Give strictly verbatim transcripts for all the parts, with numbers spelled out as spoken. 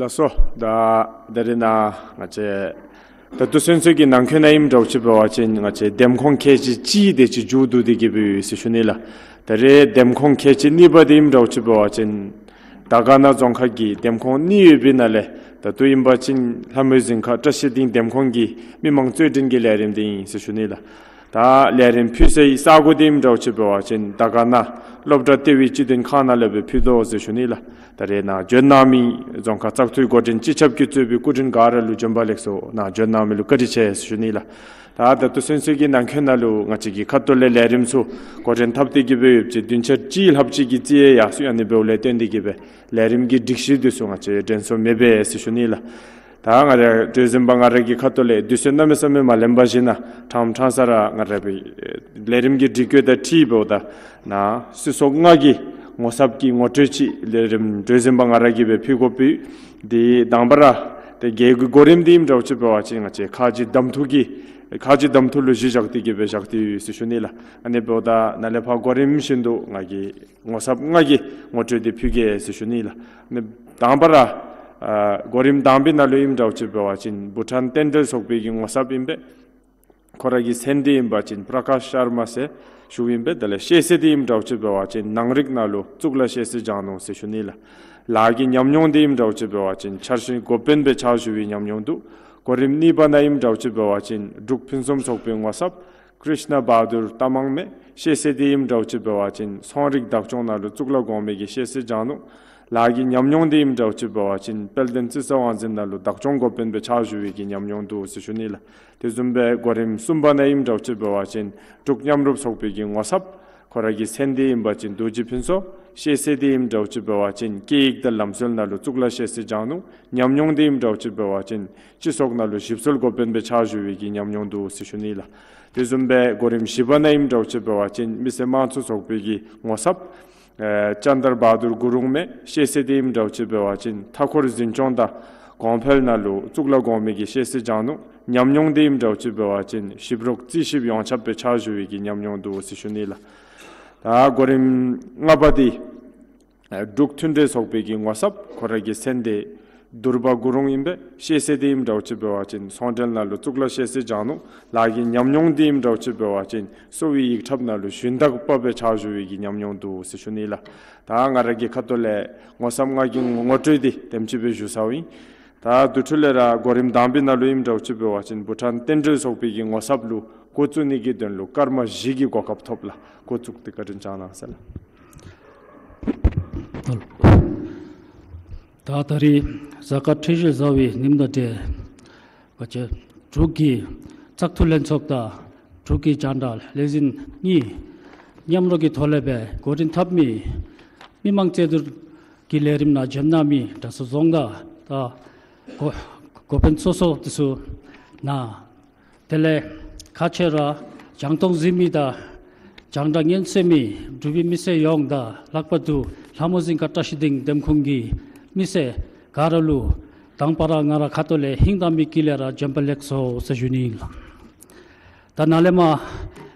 ལགས་སོ། ད་ད་རེས་ནཱ་ང་བཅས་ད་ལྟོ་ཚུན་ཚོད་ཀྱི་ནང་འཁོད་ནང་ཨིནམ་འདྲཝ་ཅིག་འབད་བ་ཅིན་ང་བཅས་འདེམས་ཁོངས་ཁལ་གཅིག་གཅིག་དེ་ཅིག་མཇུག་བསྡུ་སྟེ་གི་སྦེ་ཡོད་ཟེར་ཞུ་ནི་ལགས། ད་རེས་འདེམས་ཁོངས་ཁལ་གཅིག་གཉིས་པ་དེ་ཨིནམ་འདྲཝ་ཅིག་འབད་བ་ཅིན་དར་དཀར་ན་རྫོང་ཁག་གི་འདེམས་ཁོངས་གཉིས་ཡོད་པའི་ནང་ལས་ད་ལྟོ་ཨིན་པ་ཅིན་ལྷ་མོའི་རྫིང་ཁ་བཀྲ་ཤིས་སྡིངས་འདེམས་ཁོངས་ཀྱི་མི་མང་རྩོད་འགྲན་གྱི་ལས་རིམ་དེ་ཨིན་ཟེར་ཞུ་ནི་ལགས། ད་ལས་རིམ་ཕུལ་སའི་ས་གོ་དེ་ཨིནམ་འདྲཝ་ཅིག་འབད་བ་ཅིན་དར་དཀར་ན་སློབ་གྲྭ་ལྟེ་བའི་སྤྱི་དོན་ཁང་ནང་ལས་སྦེ་ཕུལ་དོ་ཟེར་ཞུ་ནི་ལགས། ད་རེས་ནཱ་འབྱོན་གནང་མི་རྫོང་ཁག་བཙག་འཐུའི་འགོ་འདྲེན་སྤྱི་ཁྱབ་ཀྱིས་གཙོས་པའི་སྐུ་མགྲོན་ག་ར་ལུ་བྱོན་པ་ལེགས་སོ། ནཱ་འབྱོན་གནང་མི་ལུ་བཀའ་དྲིན་ཆེ་ཟེར་ཞུ་ནི་ལགས། ད་ད་ལྟོ་ཚུན་ཚོད་ཀྱི་ནང་འཁོད་ནང་ལུ་ང་བཅས་ཀྱི་ཁ་ཐུག་ལས་ལས་རིམ་ཚུ་འགོ་འདྲེན་འཐབ་སྟེ་གི་སྦེ་ཡོདཔ་ཅིག་བདུན་ཕྲག་གཅིག་ལྷགཔ་ཅིག་གི་རྩིས་ཡང་ཡར་སོང་ཡར་སོང་ནི་འབདཝ་ལས་བརྟེན་ཏེ་གི་སྦེ་ལས་རིམ་གྱི་སྒྲིག་གཞི་དེ་ཚུ་ང་བཅས་དྲན་གསོ་མེད་པས་ཟེར་ཞུ་ནི་ལགས། ད་ང་ར་གྲོས་འཛིན་པ་ང་ར་གི་ཁ་ཐུག་ལས་དུས་ཚོད་གནམ་མེད་ས་མེད་མ་ལེནམ་ཅིག་ནང་ཕྲང་ཕྲང་ས་ར་ང་ར་སྦེ་ལས་རིམ་གྱི་སྒྲིག་བཀོད་དང་འཁྲིལཝ་ད་ནཱ་སྤྱི་ཚོགས་ལྔ་གི་ངོ་ཚབ་ཀྱི་ངོ་སྤྲོད་ཅིག་ལས་རིམ་གྲོས་འཛིན་པ་ང་ར་གིས་སྦེ་ཕུལ་དགོཔ་འདི་དང་པ་ར་དེ་གི་གོ་རིམ་དེ་ཨིནམ་འདྲཝ་ཅིག་འབད་བ་ཅིན་ང་བཅས་ཁ་རྗེ་གདམ་འཐུ་གི་ཁ་རྗེ་གདམ་འཐུ་ལུ་གཞི་བཞག་སྟེ་གི་སྦེ་བཞག་སྟེ་ཡོད་ཟེར་ཞུ་ནི་ལགས། ཨ་ནི་འབདཝ་ད་ནཱ་ལས་ཕར་གོ་རིམ་བཞིན་དུ་ང་གིས་ངོ་ཚབ་ལྔ་གི་ངོ་སྤྲོད་འདི་ཕུལ་གེ་ཟེར་ཞུ་ནི་ལགས། ཨ་ནི་དང་པ་ར་ཨ་གོ་རིམ་དང་པའི་ནང་ལུ་ཨིནམ་འདྲཝ་ཅིག་འབད་བ་ཅིན་བྷུ་ཊཱན་རྟེན་འབྲེལ་ཚོགས་པའི་གི་ངོ་ཚབ་ཨིན་པས། ཁོ་ར་གི་མཚན་འདི་ཨིན་པ་ཅིན་པྲ་ཀཱཤ་ཤར་མ་ཟེར་ཞུཝ་ཨིན་པས། དེ་ལས་ཤེས་ཚད་འདི་ཨིནམ་འདྲཝ་ཅིག་འབད་བ་ཅིན་ནང་རིག་ནང་ལུ་གཙུག་ལག་ཤེས་ཚད་སྦྱང་ནུག་ཟེར་ཞུ་ནི་ལགས། ལཱ་གི་ཉམས་མྱོང་འདི་ཨིནམ་འདྲཝ་ཅིག་འབད་བ་ཅིན་འཆར་གཞིའི་འགོ་དཔོན་སྦེ་ཕྱག་ཞུ་བའི་ཉམས་མྱོང་འདུག། གོ་རིམ་གཉིས་པ་ནང་ཨིནམ་འདྲཝ་ཅིག་འབད་བ་ཅིན་འབྲུག་ཕུན་སུམ་ཚོགས་པའི་ངོ་ཚབ་ཀྲིཤ་ན་བྷ་དུར་རྟ་མང་མས། ཤེས་ཚད་འདི་ཨིནམ་འདྲཝ་ཅིག་འབད་བ་ཅིན་ཚོང་རིག་བདག་སྐྱོང་ནང་ལུ་གཙུག་ལག་གོང་མའི་གི་ཤེས་ཚད་སྦྱང་ནུག། ལཱ་གི་ཉམས་མྱོང་འདི་ཨིནམ་འདྲཝ་ཅིག་འབད་བ་ཅིན་དཔལ་ལྡན་རྩི་ས་དབང་འཛིན་ནང་ལུ་བདག་སྐྱོང་འགོ་དཔོན་སྦེ་ཕྱག་ཞུ་བའི་གི་ཉམས་མྱོང་འདུག་ཟེར་ཞུ་ནི་ལགས། དེ་བཟུམ་སྦེ་གོ་རིམ་གསུམ་པ་ནང་ཨིནམ་འདྲཝ་ཅིག་འབད་བ་ཅིན་འབྲུག་མཉམ་རུབ་ཚོགས་པའི་གི་ངོ་ཚབ་ཁོ་ར་གི་མཚན་འདི་ཨིན་པ་ཅིན་རྡོ་རྗེ་ཕུན་ཚོགས། ཤེས་ཚད་འདི་ཨིནམ་འདྲཝ་ཅིག་འབད་བ་ཅིན་སྐད་ཡིག་དང་ལམ་སྲོལ་ནང་ལུ་གཙུག་ལག་ཤེས་ཚད་སྦྱང་ནུག། ཉམས་མྱོང་འདི་ཨིནམ་འདྲཝ་ཅིག་འབད་བ་ཅིན་སྤྱི་ཚོགས་ནང་ལུ་ཞིབ་འཚོལ་འགོ་དཔོན་སྦེ་ཕྱག་ཞུ་བའི་གི་ཉམས་མྱོང་འདུག་ཟེར་ཞུ་ནི་ལགས། དེ་བཟུམ་སྦེ་གོ་རིམ་བཞི་པ་ནང་ཨིནམ་འདྲཝ་ཅིག་འབད་བ་ཅིན་མི་སེར་དམངས་གཙོ་ཚོགས་པའི་གི་ངོ་ཚབ་ཨེ་ཅན་དར་བྷ་དུར་གུ་རུང་མས། ཤེས་ཚད་འདི་ཨིནམ་འདྲཝ་ཅིག་འབད་བ་ཅིན་མཐའ་འཁོར་འཛིན་སྐྱོང་དང་གོང་འཕེལ་ནང་ལུ་གཙུག་ལག་གོང་མའི་གི་ཤེས་ཚད་སྦྱང་ནུག། ཉམས་མྱོང་འདི་ཨིནམ་འདྲཝ་ཅིག་འབད་བ་ཅིན་ཞིབ་རོགས་རྩིས་ཞིབ་ཡོངས་ཁྱབ་སྦེ་ཕྱག་ཞུ་བའི་གི་ཉམས་མྱོང་འདུག་ཟེར་ཞུ་ནི་ལགས། ད་གོ་རིམ་ལྔ་པ་འདི་ཨེ་འབྲུག་མཐུན་འབྲེལ་ཚོགས་པའི་གི་ངོ་ཚབ་ཁོ་ར་གི་མཚན་འདི་དུར་བ་གུ་རུང་ཨིན་པས། ཤེས་ཚད་འདི་ཨིནམ་འདྲཝ་ཅིག་འབད་བ་ཅིན་ཚོང་འབྲེལ་ནང་ལུ་གཙུག་ལག་ཤེས་ཚད་སྦྱང་ནུག། ལཱ་གི་ཉམས་མྱོང་འདི་ཨིནམ་འདྲཝ་ཅིག་འབད་བ་ཅིན་གསོ་བའི་ཡིག་ཐབས་ནང་ལུ་ཞུན་དག་པ་སྦེ་ཕྱག་ཞུ་བའི་གི་ཉམས་མྱོང་འདུག་ཟེར་ཞུ་ནི་ལགས། ད་ང་ར་གི་ཁ་ཐུག་ལས་ངོ་ཚབ་ལྔ་གི་ངོ་སྤྲོད་འདི་དེམ་ཅིག་སྦེ་ཞུ་ཚརཝ་ཨིན། ད་དེ་འཕྲོ་ལས་ར་གོ་རིམ་དང་པའི་ནང་ལུ་ཨིནམ་འདྲཝ་ཅིག་འབད་བ་ཅིན་བྷུ་ཊཱན་རྟེན་འབྲེལ་ཚོགས་པའི་གི་ངོ་ཚབ་ལུ་འགོ་བཙུགས་ནི་གི་དོན་ལུ་སྐར་མ་བཞི་གི་གོ་སྐབས་ཐོབ་ལགས། འགོ་བཙུགས་ཏེ་བཀའ་དྲིན་བསྐྱང་གནང་ཟེར་ལགས། ད་ད་རེས་གཟའ་སྐར་འཕྲིན་བཞི་བཟའ་བའི་ཉིནམ་དང་འབྲེལ་ང་བཅས་འབྲུག་གི་བཙག་འཐུ་ལྷན་ཚོགས་དང་འབྲུག་གི་རྒྱང་བསྒྲགས་ལས་འཛིན་གཉིས་མཉམ་རོགས་ཀྱི་ཐོག་ལས་སྦེ་གོ་སྒྲིག་འཐབ་མི་མི་མང་རྩོད་བསྡུར་གྱི་ལས་རིམ་ནང་འབྱོན་གནང་མི་དྲག་ཤོས་རྫོང་དང་ད་འགོ་འགོ་དཔོན་སོ་སོ་དེ་ཚུ་ནང་དེ་ལས་ཁག་ཆེ་ར་རྒྱང་མཐོང་གཟིགས་མི་དང་རྒྱང་བསྒྲགས་སྙན་གསན་མི་འབྲུག་པའི་མི་སེར་ཡོངས་དང་ལྷག་པར་དུ་ལྷ་མོ་རྫིང་ཁ་བཀྲ་ཤིས་སྡིངས་འདེམས་ཁོངས་ཀྱི་མི་སེར་ག་ར་ལུ་དང་པ་ར་ང་ར་ཁ་ཐུག་ལས་ཧིང་དང་མི་དཀྱིལ་ལས་ར་བྱོན་པ་ལེགས་སོ་ཟེར་ཞུ་ནི་ཨིན་ལགས། ད་ནཱ་ལས་མར་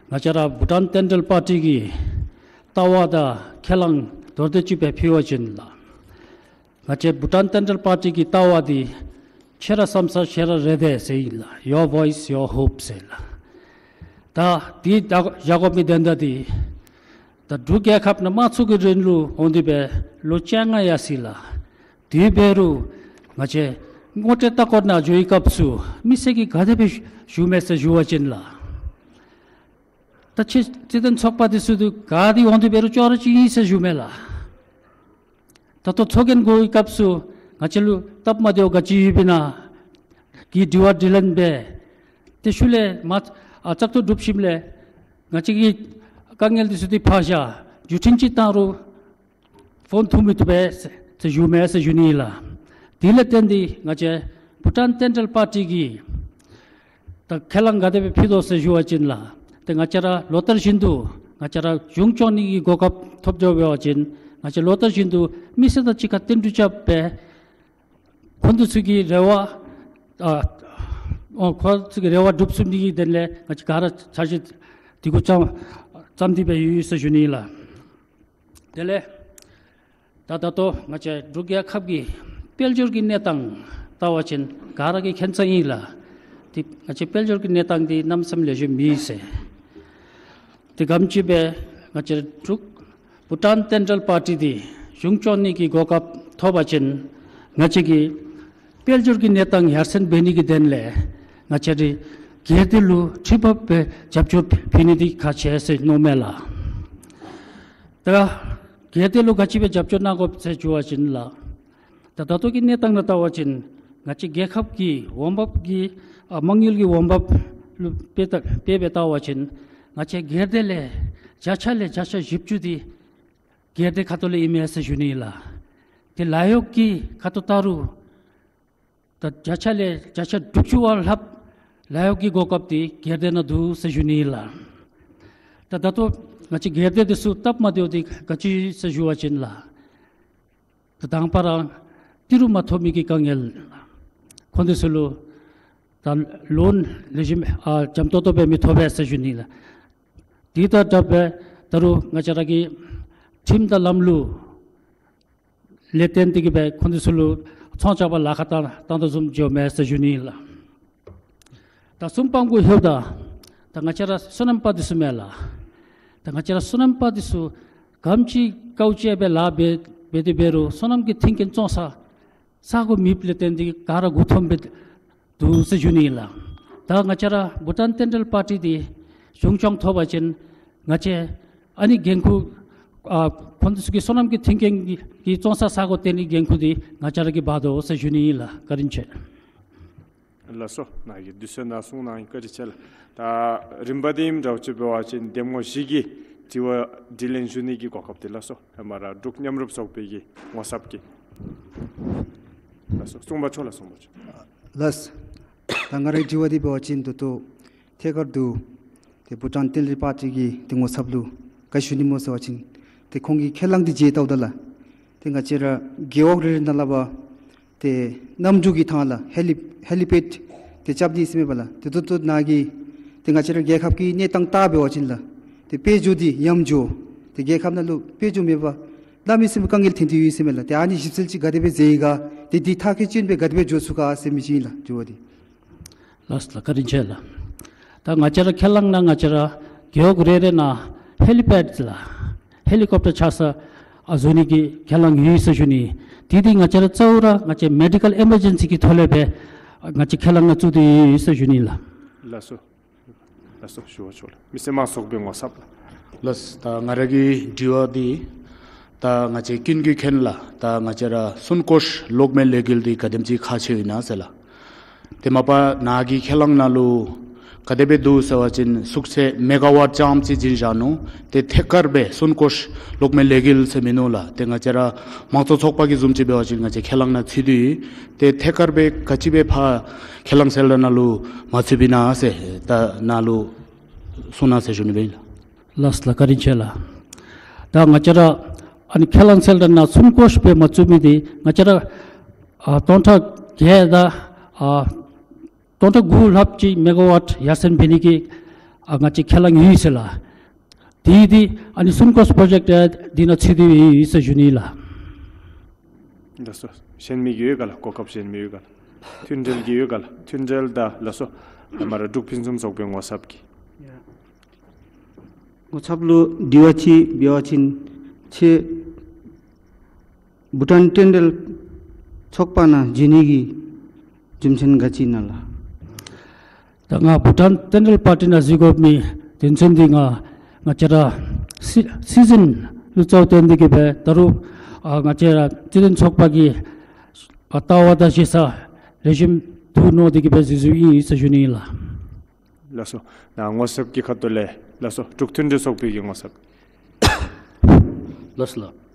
ང་བཅས་ར་བྷུ་ཊཱན་རྟེན་འབྲེལ་པར་ཊི་གི་ལྟ་བ་དང་ཁས་བླངས་མདོར་བསྡུས་ཅིག་སྦེ་ཕུལ་བ་ཅིན་ལགས། ང་བཅས་བྷུ་ཊཱན་རྟེན་འབྲེལ་པར་ཊི་གི་ལྟ་བ་འདི་ཁྱེད་ར་བསམ་ས་ཁྱེད་ར་རེ་འདོད་ཟེར་ཨིན་ལགས། Your voice, your hope ཟེར་ལགས། ད་འདི་ད་བཞག་དགོ་མི་དོན་དག་འདི་ད་འབྲུག་རྒྱལ་ཁབ་ནང་དམངས་གཙོ་གི་རིང་ལུགས་འོང་སྟེ་སྦེ་ལོ་བཅོ་ལྔ་ཡར་སོ་ཡི་ལགས། དེ་འབད་རུང་ང་བཅས་ངོ་སྤྲོད་ལྟ་སྐོར་ནང་འགྱོ་བའི་སྐབས་སུ་མི་སེར་གྱིས་ག་དེ་སྦེ་ཞུ་མས་ཟེར་ཞུ་བ་ཅིན་ལགས། ད་ཁྱེད་རྩོད་ལྡན་ཚོགས་པ་འདི་ཚུ་འདི་ག་ཏེ་འོང་སྟེ་འབད་རུང་ཅོག་ར་གཅིག་ཨིན་ཟེར་ཞུ་མས་ལགས། ད་ལྟོ་ཚོགས་རྒྱན་དགོ་པའི་སྐབས་སུ་ང་བཅས་ལུ་སྟབས་མ་བདེཝ་ག་ཅི་ཡོདཔ་ཨིན་ན་གི་དྲི་བ་དྲིས་ལན་འབད། དེ་ཤུལ་ལས་མ་ཨ་བཙག་འཐུ་གྲུབ་ཞིནམ་ལས་ང་བཅས་ཀྱི་དཀའ་ངལ་འདི་ཚུ་འདི་ཕར་བཞག་བརྒྱུད་འཕྲིན་ཅིག་བཏང་རུང་ཕོན་ཐུག་མི་བཏུབ་པས་ཟེར་ཞུ་མས་ཟེར་ཞུ་ནི་ཨིན་ལགས། དེ་ལས་བརྟེན་ཏེ་ང་བཅས་བྷུ་ཊཱན་རྟེན་འབྲེལ་པར་ཊི་གིས་ད་ཁས་བླངས་ག་དེ་སྦེ་ཕུལ་དོ་ཟེར་ཞུ་བ་ཅིན་ལགས། ཏེ་ང་བཅས་ར་ལོ་ལྟར་བཞིན་དུ་ང་བཅས་ར་གཞུང་སྐྱོང་ནི་གི་གོ་སྐབས་ཐོབ་འགྱོ་བ་ཅིན་ང་བཅས་ལོ་ལྟར་བཞིན་དུ་མི་སེར་དང་གཅིག་ཁར་བསྟུན་གྲོས་རྐྱབ་སྦེ་ཁོང་དེ་ཚུ་གི་རེ་བ་ཨ་ཨོ་ཁོང་དེ་ཚུ་གི་རེ་བ་སྒྲུབ་ཚུགས་ནི་གི་དོན་ལས་ང་བཅས་ག་ར་འཆར་གཞི་དེ་གུ་བརྩམ་བརྩམས་ཏེ་སྦེ་ཡོད་ཟེར་ཞུ་ནི་ཨིན་ལགས། དེ་ལས་ད་ད་ལྟོ་ང་བཅས་འབྲུག་རྒྱལ་ཁབ་ཀྱི་ དཔལ་འབྱོར་གྱི་གནས་སྟངས་བལྟ་བ་ཅིན་ག་ར་གིས་མཁྱེན་ས་ཨིན་ལགས། ཏེ་ང་བཅས་དཔལ་འབྱོར་གྱི་གནས་སྟངས་འདི་གནམ་མེད་ས་མེད་ལེགས་ཤོམ་མེད་ཟེར། ཏེ་ག་དེམ་ཅིག་སྦེ་ང་བཅས་འབྲུག་བྷུ་ཊཱན་ཊེན་ཌལ་པར་ཊི་འདི་གཞུང་སྐྱོང་ནི་གི་གོ་སྐབས་ཐོབ་པ་ཅིན་ང་བཅས་ཀྱིས་དཔལ་འབྱོར་གྱི་གནས་སྟངས་ཡར་སེང་འབད་ནི་གི་དོན་ལས་ང་བཅས་ར་སྒེར་སྡེ་ལུ་ཁྲི་འབབ་སྦེ་རྒྱབ་སྐྱོར་ཕུལ་ནི་འདི་ཁག་ཆེ་ཟེར་མནོཝ་མས་ལགས། ད་སྒེར་སྡེ་ལུ་ག་ཅི་སྦེ་རྒྱབ་སྐྱོར་གནང་དགོཔ་ཟེར་ཞུ་བ་ཅིན་ལགས། ད་ད་ལྟོ་གི་གནས་སྟངས་ནང་བལྟ་བ་ཅིན་ང་བཅས་རྒྱལ་ཁབ་ཀྱི་འོང་འབབ་ཀྱི་ཨ་མ་དངུལ་གྱི་འོང་འབབ་ལུ་དཔེ་ད་དཔེ་སྦེ་བལྟ་བ་ཅིན་ང་བཅས་སྒེར་སྡེ་ལས་བརྒྱ་ཆ་ལས་བརྒྱ་ཆ་བཞི་བཅུ་འདི་སྒེར་སྡེ་ཁ་ཐུག་ལས་ཨིན་མས་ཟེར་ཞུ་ནི་ལགས། ཏེ་ལཱ་གཡོག་གི་ཁ་ཐུག་བལྟ་རུང་ད་བརྒྱ་ཆ་ལས་བརྒྱ་ཆ་དྲུག་ཅུ་བ་ལྷགཔ་ལཱ་གཡོག་གི་གོ་སྐབས་འདི་སྒེར་སྡེ་ནང་འདུག་ཟེར་ཞུ་ནི་ལགས། ད་ད་ལྟོ་ང་བཅས་སྒེར་སྡེ་འདི་ཚུ་སྟབས་མ་བདེཝ་འདི་ག་ཅི་ཟེར་ཞུ་བ་ཅིན་ལགས། ད་དང་པ་ར་ཏི་རུ་མ་ཐོབ་མི་གི་དཀའ་ངལ། ཁོང་འདི་ཚུ་ལུ་ད་ལོན་ལེགས་ཤོམ་ཨ་འཇམ་ཏོག་ཏོ་སྦེ་མི་ཐོབ་པས་ཟེར་ཞུ་ནི་ལགས། དེ་དང་སྦྲགས་སྦེ་ད་རུང་ང་བཅས་ར་གི་ཁྲིམས་དང་ལམ་ལུགས་ལས་བརྟེན་ཏེ་གིས་སྦེ་ཁོང་འདི་ཚུ་ལུ་ཚོང་རྐྱབ་པར་ལཱ་ཁག་བཏང་བཏང་དོ་བཟུམ་ཅིག་ཡོད་མས་ཟེར་ཞུ་ནི་ལགས། ད་གསུམ་པ་གུ་ལྷོདཔ་ད་ད་ང་བཅས་ར་སོ་ནམ་པ་འདི་ཚུ་མས་ལགས། ད་ང་བཅས་ར་སོ་ནམ་པ་འདི་ཚུ་ག་དེམ་ཅིག་དཀའཝ་སྤྱད་སྦེ་ལཱ་འབད་འབད་དེ་འབད་རུང་སོ་ནམ་གྱི་མཐུན་རྐྱེན་བཙོང་ས་ས་གོ་མེདཔ་ལས་བརྟེན་ཏེ་ག་ར་མགུ་འཐོམས་སྦེ་འདུག་ཟེར་ཞུ་ནི་ལགས། ད་ང་བཅས་ར་བྷུ་ཊཱན་ཊེན་ཌལ་པར་ཊི་འདི་གཞུང་སྐྱོང་ཐོབ་པ་ཅིན་ང་བཅས་ཨ་ནི་འགན་ཁུར་ཨ་ཁོང་ཚུ་གི་སོ་ནམ་གྱི་མཐུན་རྐྱེན་གྱི་གི་བཙོང་ས་ས་གོ་སྟོན་ནི་འགན་ཁུར་འདི་ང་བཅས་ར་གིས་འབག་དོ་ཟེར་ཞུ་ནི་ཨིན་ལགས། བཀའ་དྲིན་ཆེ། ལགས་སོ། ནཱ་གིས་དུས་ཚོད་ནང་གསུངས་གནང་ཡི། བཀའ་དྲིན་ཆེ་ལགས། ད་རིམ་པ་འདི་ཨིནམ་འདྲཝ་ཅིག་འབད་བ་ཅིན་གདམ་ངོ་བཞི་གི་དྲི་བ་དྲིས་ལན་ཞུ་ནི་གི་གོ་སྐབས་འདི་ལགས་སོ། ཧེ་མ་ར་འབྲུག་མཉམ་རུབ་ཚོགས་པའི་གི་ངོ་ཚབ་ཀྱིས། ལགས་སོ། གསུངས་པ་ཆོག་ལགས། གསུངས་པ་ཆོག། ལགས། ད་ང་རའི་དྲི་བ་འདི་འབད་བ་ཅིན་ད་ལྟོ་ཐད་ཀར་དུ་ཏེ་བྷུ་ཊཱན་ཊེན་ཌལ་པར་ཊི་གི་ཏེ་ངོ་ཚབ་ལུ་ག་ཅི་ཞུ་ནི་སྨོ་ཟེར་བ་ཅིན་ཏེ་ཁོང་གི་ཁས་བླངས་འདི་མཇལ་བལྟཝ་ད་ལགས། ཏེ་ང་བཅས་ར་རྒེད་འོག་རེ་རེ་ནང་ལས་འབད་ཏེ་གནམ་གྲུ་གི་ཐང་ལས་ཧེ་ལི་ཧེ་ལི་པེཌ་ཏེ་རྐྱབ་ནི་ཟེར་མས་པ་ལགས། ཏེ་ད་ལྟོ་ནཱ་གི་ཏེ་ང་བཅས་ར་རྒྱལ་ཁབ་ཀྱི་གནས་སྟངས་བལྟ་འབད་བ་ཅིན་ལགས། ཏེ་དཔལ་འབྱོར་འདི་ཉམས་འགྱོ། ཏེ་རྒྱལ་ཁབ་ནང་ལུ་དཔལ་འབྱོར་མེད་པར་གནམ་མེད་ས་མེད་དཀའ་ངལ་ཐོན་ཏེ་ཡོད་ཟེར་མས་ལགས། ཏེ་ཨ་ནི་ཞིབ་འཚོལ་ཅིག་ག་དེ་སྦེ་མཛད་ཡི་ག། ཏེ་འདི་མཐར་འཁྱོལ་ཅིག་སྦེ་ག་དེ་སྦེ་འགྱོ་ཚུགས་ག་ཟེར་མི་ཅིག་ཨིན་ལགས། དྲི་བ་འདི། ལགས་ལགས། བཀའ་དྲིན་ཆེ་ལགས། ད་ང་བཅས་ར་ཁས་བླངས་ནང་ང་བཅས་ར་རྒེད་འོག་རེ་རེ་ནང་ཧེ་ལི་པེཌ་ལགས་ཧེ་ལི་ཀོབ་ཊར་ཆགས་ས་ཨ་བཟོ་ནི་གི་ཁས་བླངས་ཡོད་ཟེར་ཞུ་ནི། དེ་འདི་ང་བཅས་ར་གཙོ་བོ་ར་ང་བཅས་མེ་ཌི་ཀལ་ཨི་མར་ཇེན་སི་གི་ཐོག་ལས་སྦེ་ང་བཅས་ཁས་བླངས་ནང་བཙུགས་ཏེ་ཡོད་ཟེར་ཞུ་ནི་ལགས། ལགས་སོ། ལགས་སོ། ཞུ་བ་ཆོག་ལགས། མི་སེར་དམངས་ཚོགས་པའི་ངོ་ཚབ་ལགས། ལགས། ད་ང་ར་གི་དྲི་བ་འདི་ད་ང་བཅས་ཀུན་གྱིས་མཁྱེན་ལགས། ད་ང་བཅས་ར་སུན་ཀོཤ་གློག་མེ་ལས་འགུལ་འདི་ག་དེམ་ཅིག་ཁག་ཆེཝ་ཨིན་ན་ཟེར་ལགས། ཏེ་མ་པ་ནཱ་གི་ཁས་བླངས་ནང་ལུ་ག་དེ་སྦེ་འདུག་ཟེར་བ་ཅིན་ཤུགས་ཚད་མེ་ག་ཝཊ་ཙམ་ཅིག་བྱིན་བཞག་ནུག། ཏེ་ཐད་ཀར་སྦེ་སུན་ཀོཤ་གློག་མེ་ལས་འགུལ་ཟེར་མིན་ནུག་ལགས། ཏེ་ང་བཅས་ར་དམངས་གཙོ་ཚོགས་པ་གི་བཟུམ་ཅིག་འབད་བ་ཅིན་ང་བཅས་ཁས་བླངས་ནང་ཚུད་དེ་ཡོད། ཏེ་ཐད་ཀར་སྦེ་ག་ཅི་སྦེ་ཕར་ཁས་བླངས་གསལ་བསྒྲགས་ནང་ལུ་མ་ཚུདཔ་ཨིན་ན་ཟེར་ད་ནཱ་ལུ་གསུང་གནང་ཟེར་ཞུ་ནི་སྦེ་ཨིན་ལགས། ལགས་ལགས། བཀའ་དྲིན་ཆེ་ལགས། ད་ང་བཅས་ར་ཨ་ནི་ཁས་བླངས་གསལ་བསྒྲགས་ནང་སུན་ཀོཤ་སྦེ་མ་བཙུགས་མི་འདི་ང་བཅས་ར་ཨ་སྟོང་ཕྲག་བརྒྱད་དང་ཨ་སྟོང་ཕྲག་དགུ་ལྷགཔ་ཅིག་མེ་ག་ཝཊ་ཡར་སེང་འབད་ནི་གི་ཨ་ང་བཅས་ཁས་བླངས་ཡོད་ཟེར་ལགས། དེ་འདི་ཨ་ནི་སུན་ཀོཤ་པྲོ་ཇེཀཊ་འདི་ནང་ཚུད་དེ་ཡོད་ཟེར་ཞུ་ནི་ལགས། ལགས་སོ། གཞན་མི་གི་ཡོད་ག་ལགས། གོ་སྐབས་གཞན་མི་ཡོད་ག་ལགས། མཐུན་འབྲེལ་གྱི་ཡོད་ག་ལགས། མཐུན་འབྲེལ་དང་ལགས་སོ། ཧེ་མ་ར་འབྲུག་ཕུན་སུམ་ཚོགས་པའི་ངོ་ཚབ་ཀྱིས། ཡ། ངོ་ཚབ་ལུ་དྲི་བ་ཅིག་འབད་བ་ཅིན་ཁྱེད་བྷུ་ཊཱན་ཊེན་ཌལ་ཚོགས་པ་ནང་འཛུལ་ནི་གི་རྒྱུ་མཚན་ག་ཅི་ཨིན་ན་ལགས། ད་ང་བྷུ་ཊཱན་ཊེན་ཌལ་པར་ཊི་ནང་འཛུལ་དགོ་མི་དོན་ཚན་འདི་ང་ང་བཅས་ར་སི་སི་ཛིན་ལུ་གཙོ་བོ་བཏོན་ཏེ་གིས་སྦེ་ད་རུང་ཨ་ང་བཅས་ར་སྤྱི་མཐུན་ཚོགས་པ་གི་ཨ་ལྟ་བ་དང་བཞེས་ས་ལེགས་ཤོམ་འདུག་མནོ་སྟེ་གིས་སྦེ་འཛུལ་འཛུལཝ་ཨིན་ཟེར་ཞུ་ནི་ཨིན་ལགས། ལགས་སོ། ནཱ་ངོ་ཚབ་ཀྱི་ཁ་ཐུག་ལས་ལགས་སོ། འབྲུག་མཐུན་སྒྲིལ་ཚོགས་པའི་གི་ངོ་ཚབ། ལགས་སོ་ལགས།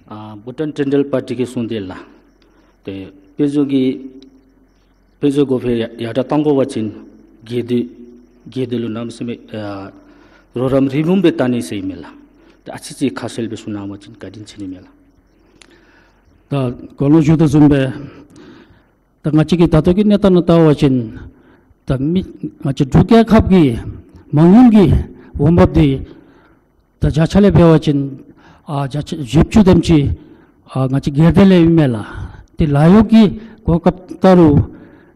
ཨ་བྷུ་ཊཱན་ཊེན་ཌལ་པར་ཊི་གིས་གསུངས་ཏེ་ལགས། ཏེ་དཔལ་འབྱོར་གྱི་དཔལ་འབྱོར་གོང་འཕེལ་ཡར་ཡར་དྲག་གཏང་དགོ་པ་ཅིན་རྒེད་འདི་རྒེད་འདི་ལུ་གནམ་མེད་ས་མེད་ཨ་རོགས་རམ་རིམ་བུམ་སྦེ་བཏང་ནི་ཟེར་ཨིན་མས་ལགས། ཏེ་ཨ་ཙི་ཅིག་ཁ་གསལ་སྦེ་གསུང་གནང་བ་ཅིན་བཀའ་དྲིན་ཆེ་ནི་མས་ལགས། ད་གོང་ལུ་ཞུ་དོ་བཟུམ་སྦེ་ད་ང་བཅས་ཀྱི་ད་ལྟོ་གི་གནས་སྟངས་ནང་བལྟ་བ་ཅིན་ད་མི་ང་བཅས་འབྲུག་རྒྱལ་ཁབ་ཀྱི་མ་དངུལ་གྱི་འོང་འབབ་འདི་ད་བརྒྱ་ཆ་ལས་འབད་བ་ཅིན་ཨ་བརྒྱ་ཆ་བཞི་བཅུ་དེམ་ཅིག་ཨ་ང་བཅས་སྒེར་སྡེ་ལས་ཨིན་མས་ལགས། ཏེ་ལཱ་གཡོག་གི་གོ་སྐབས་ལྟ་རུང་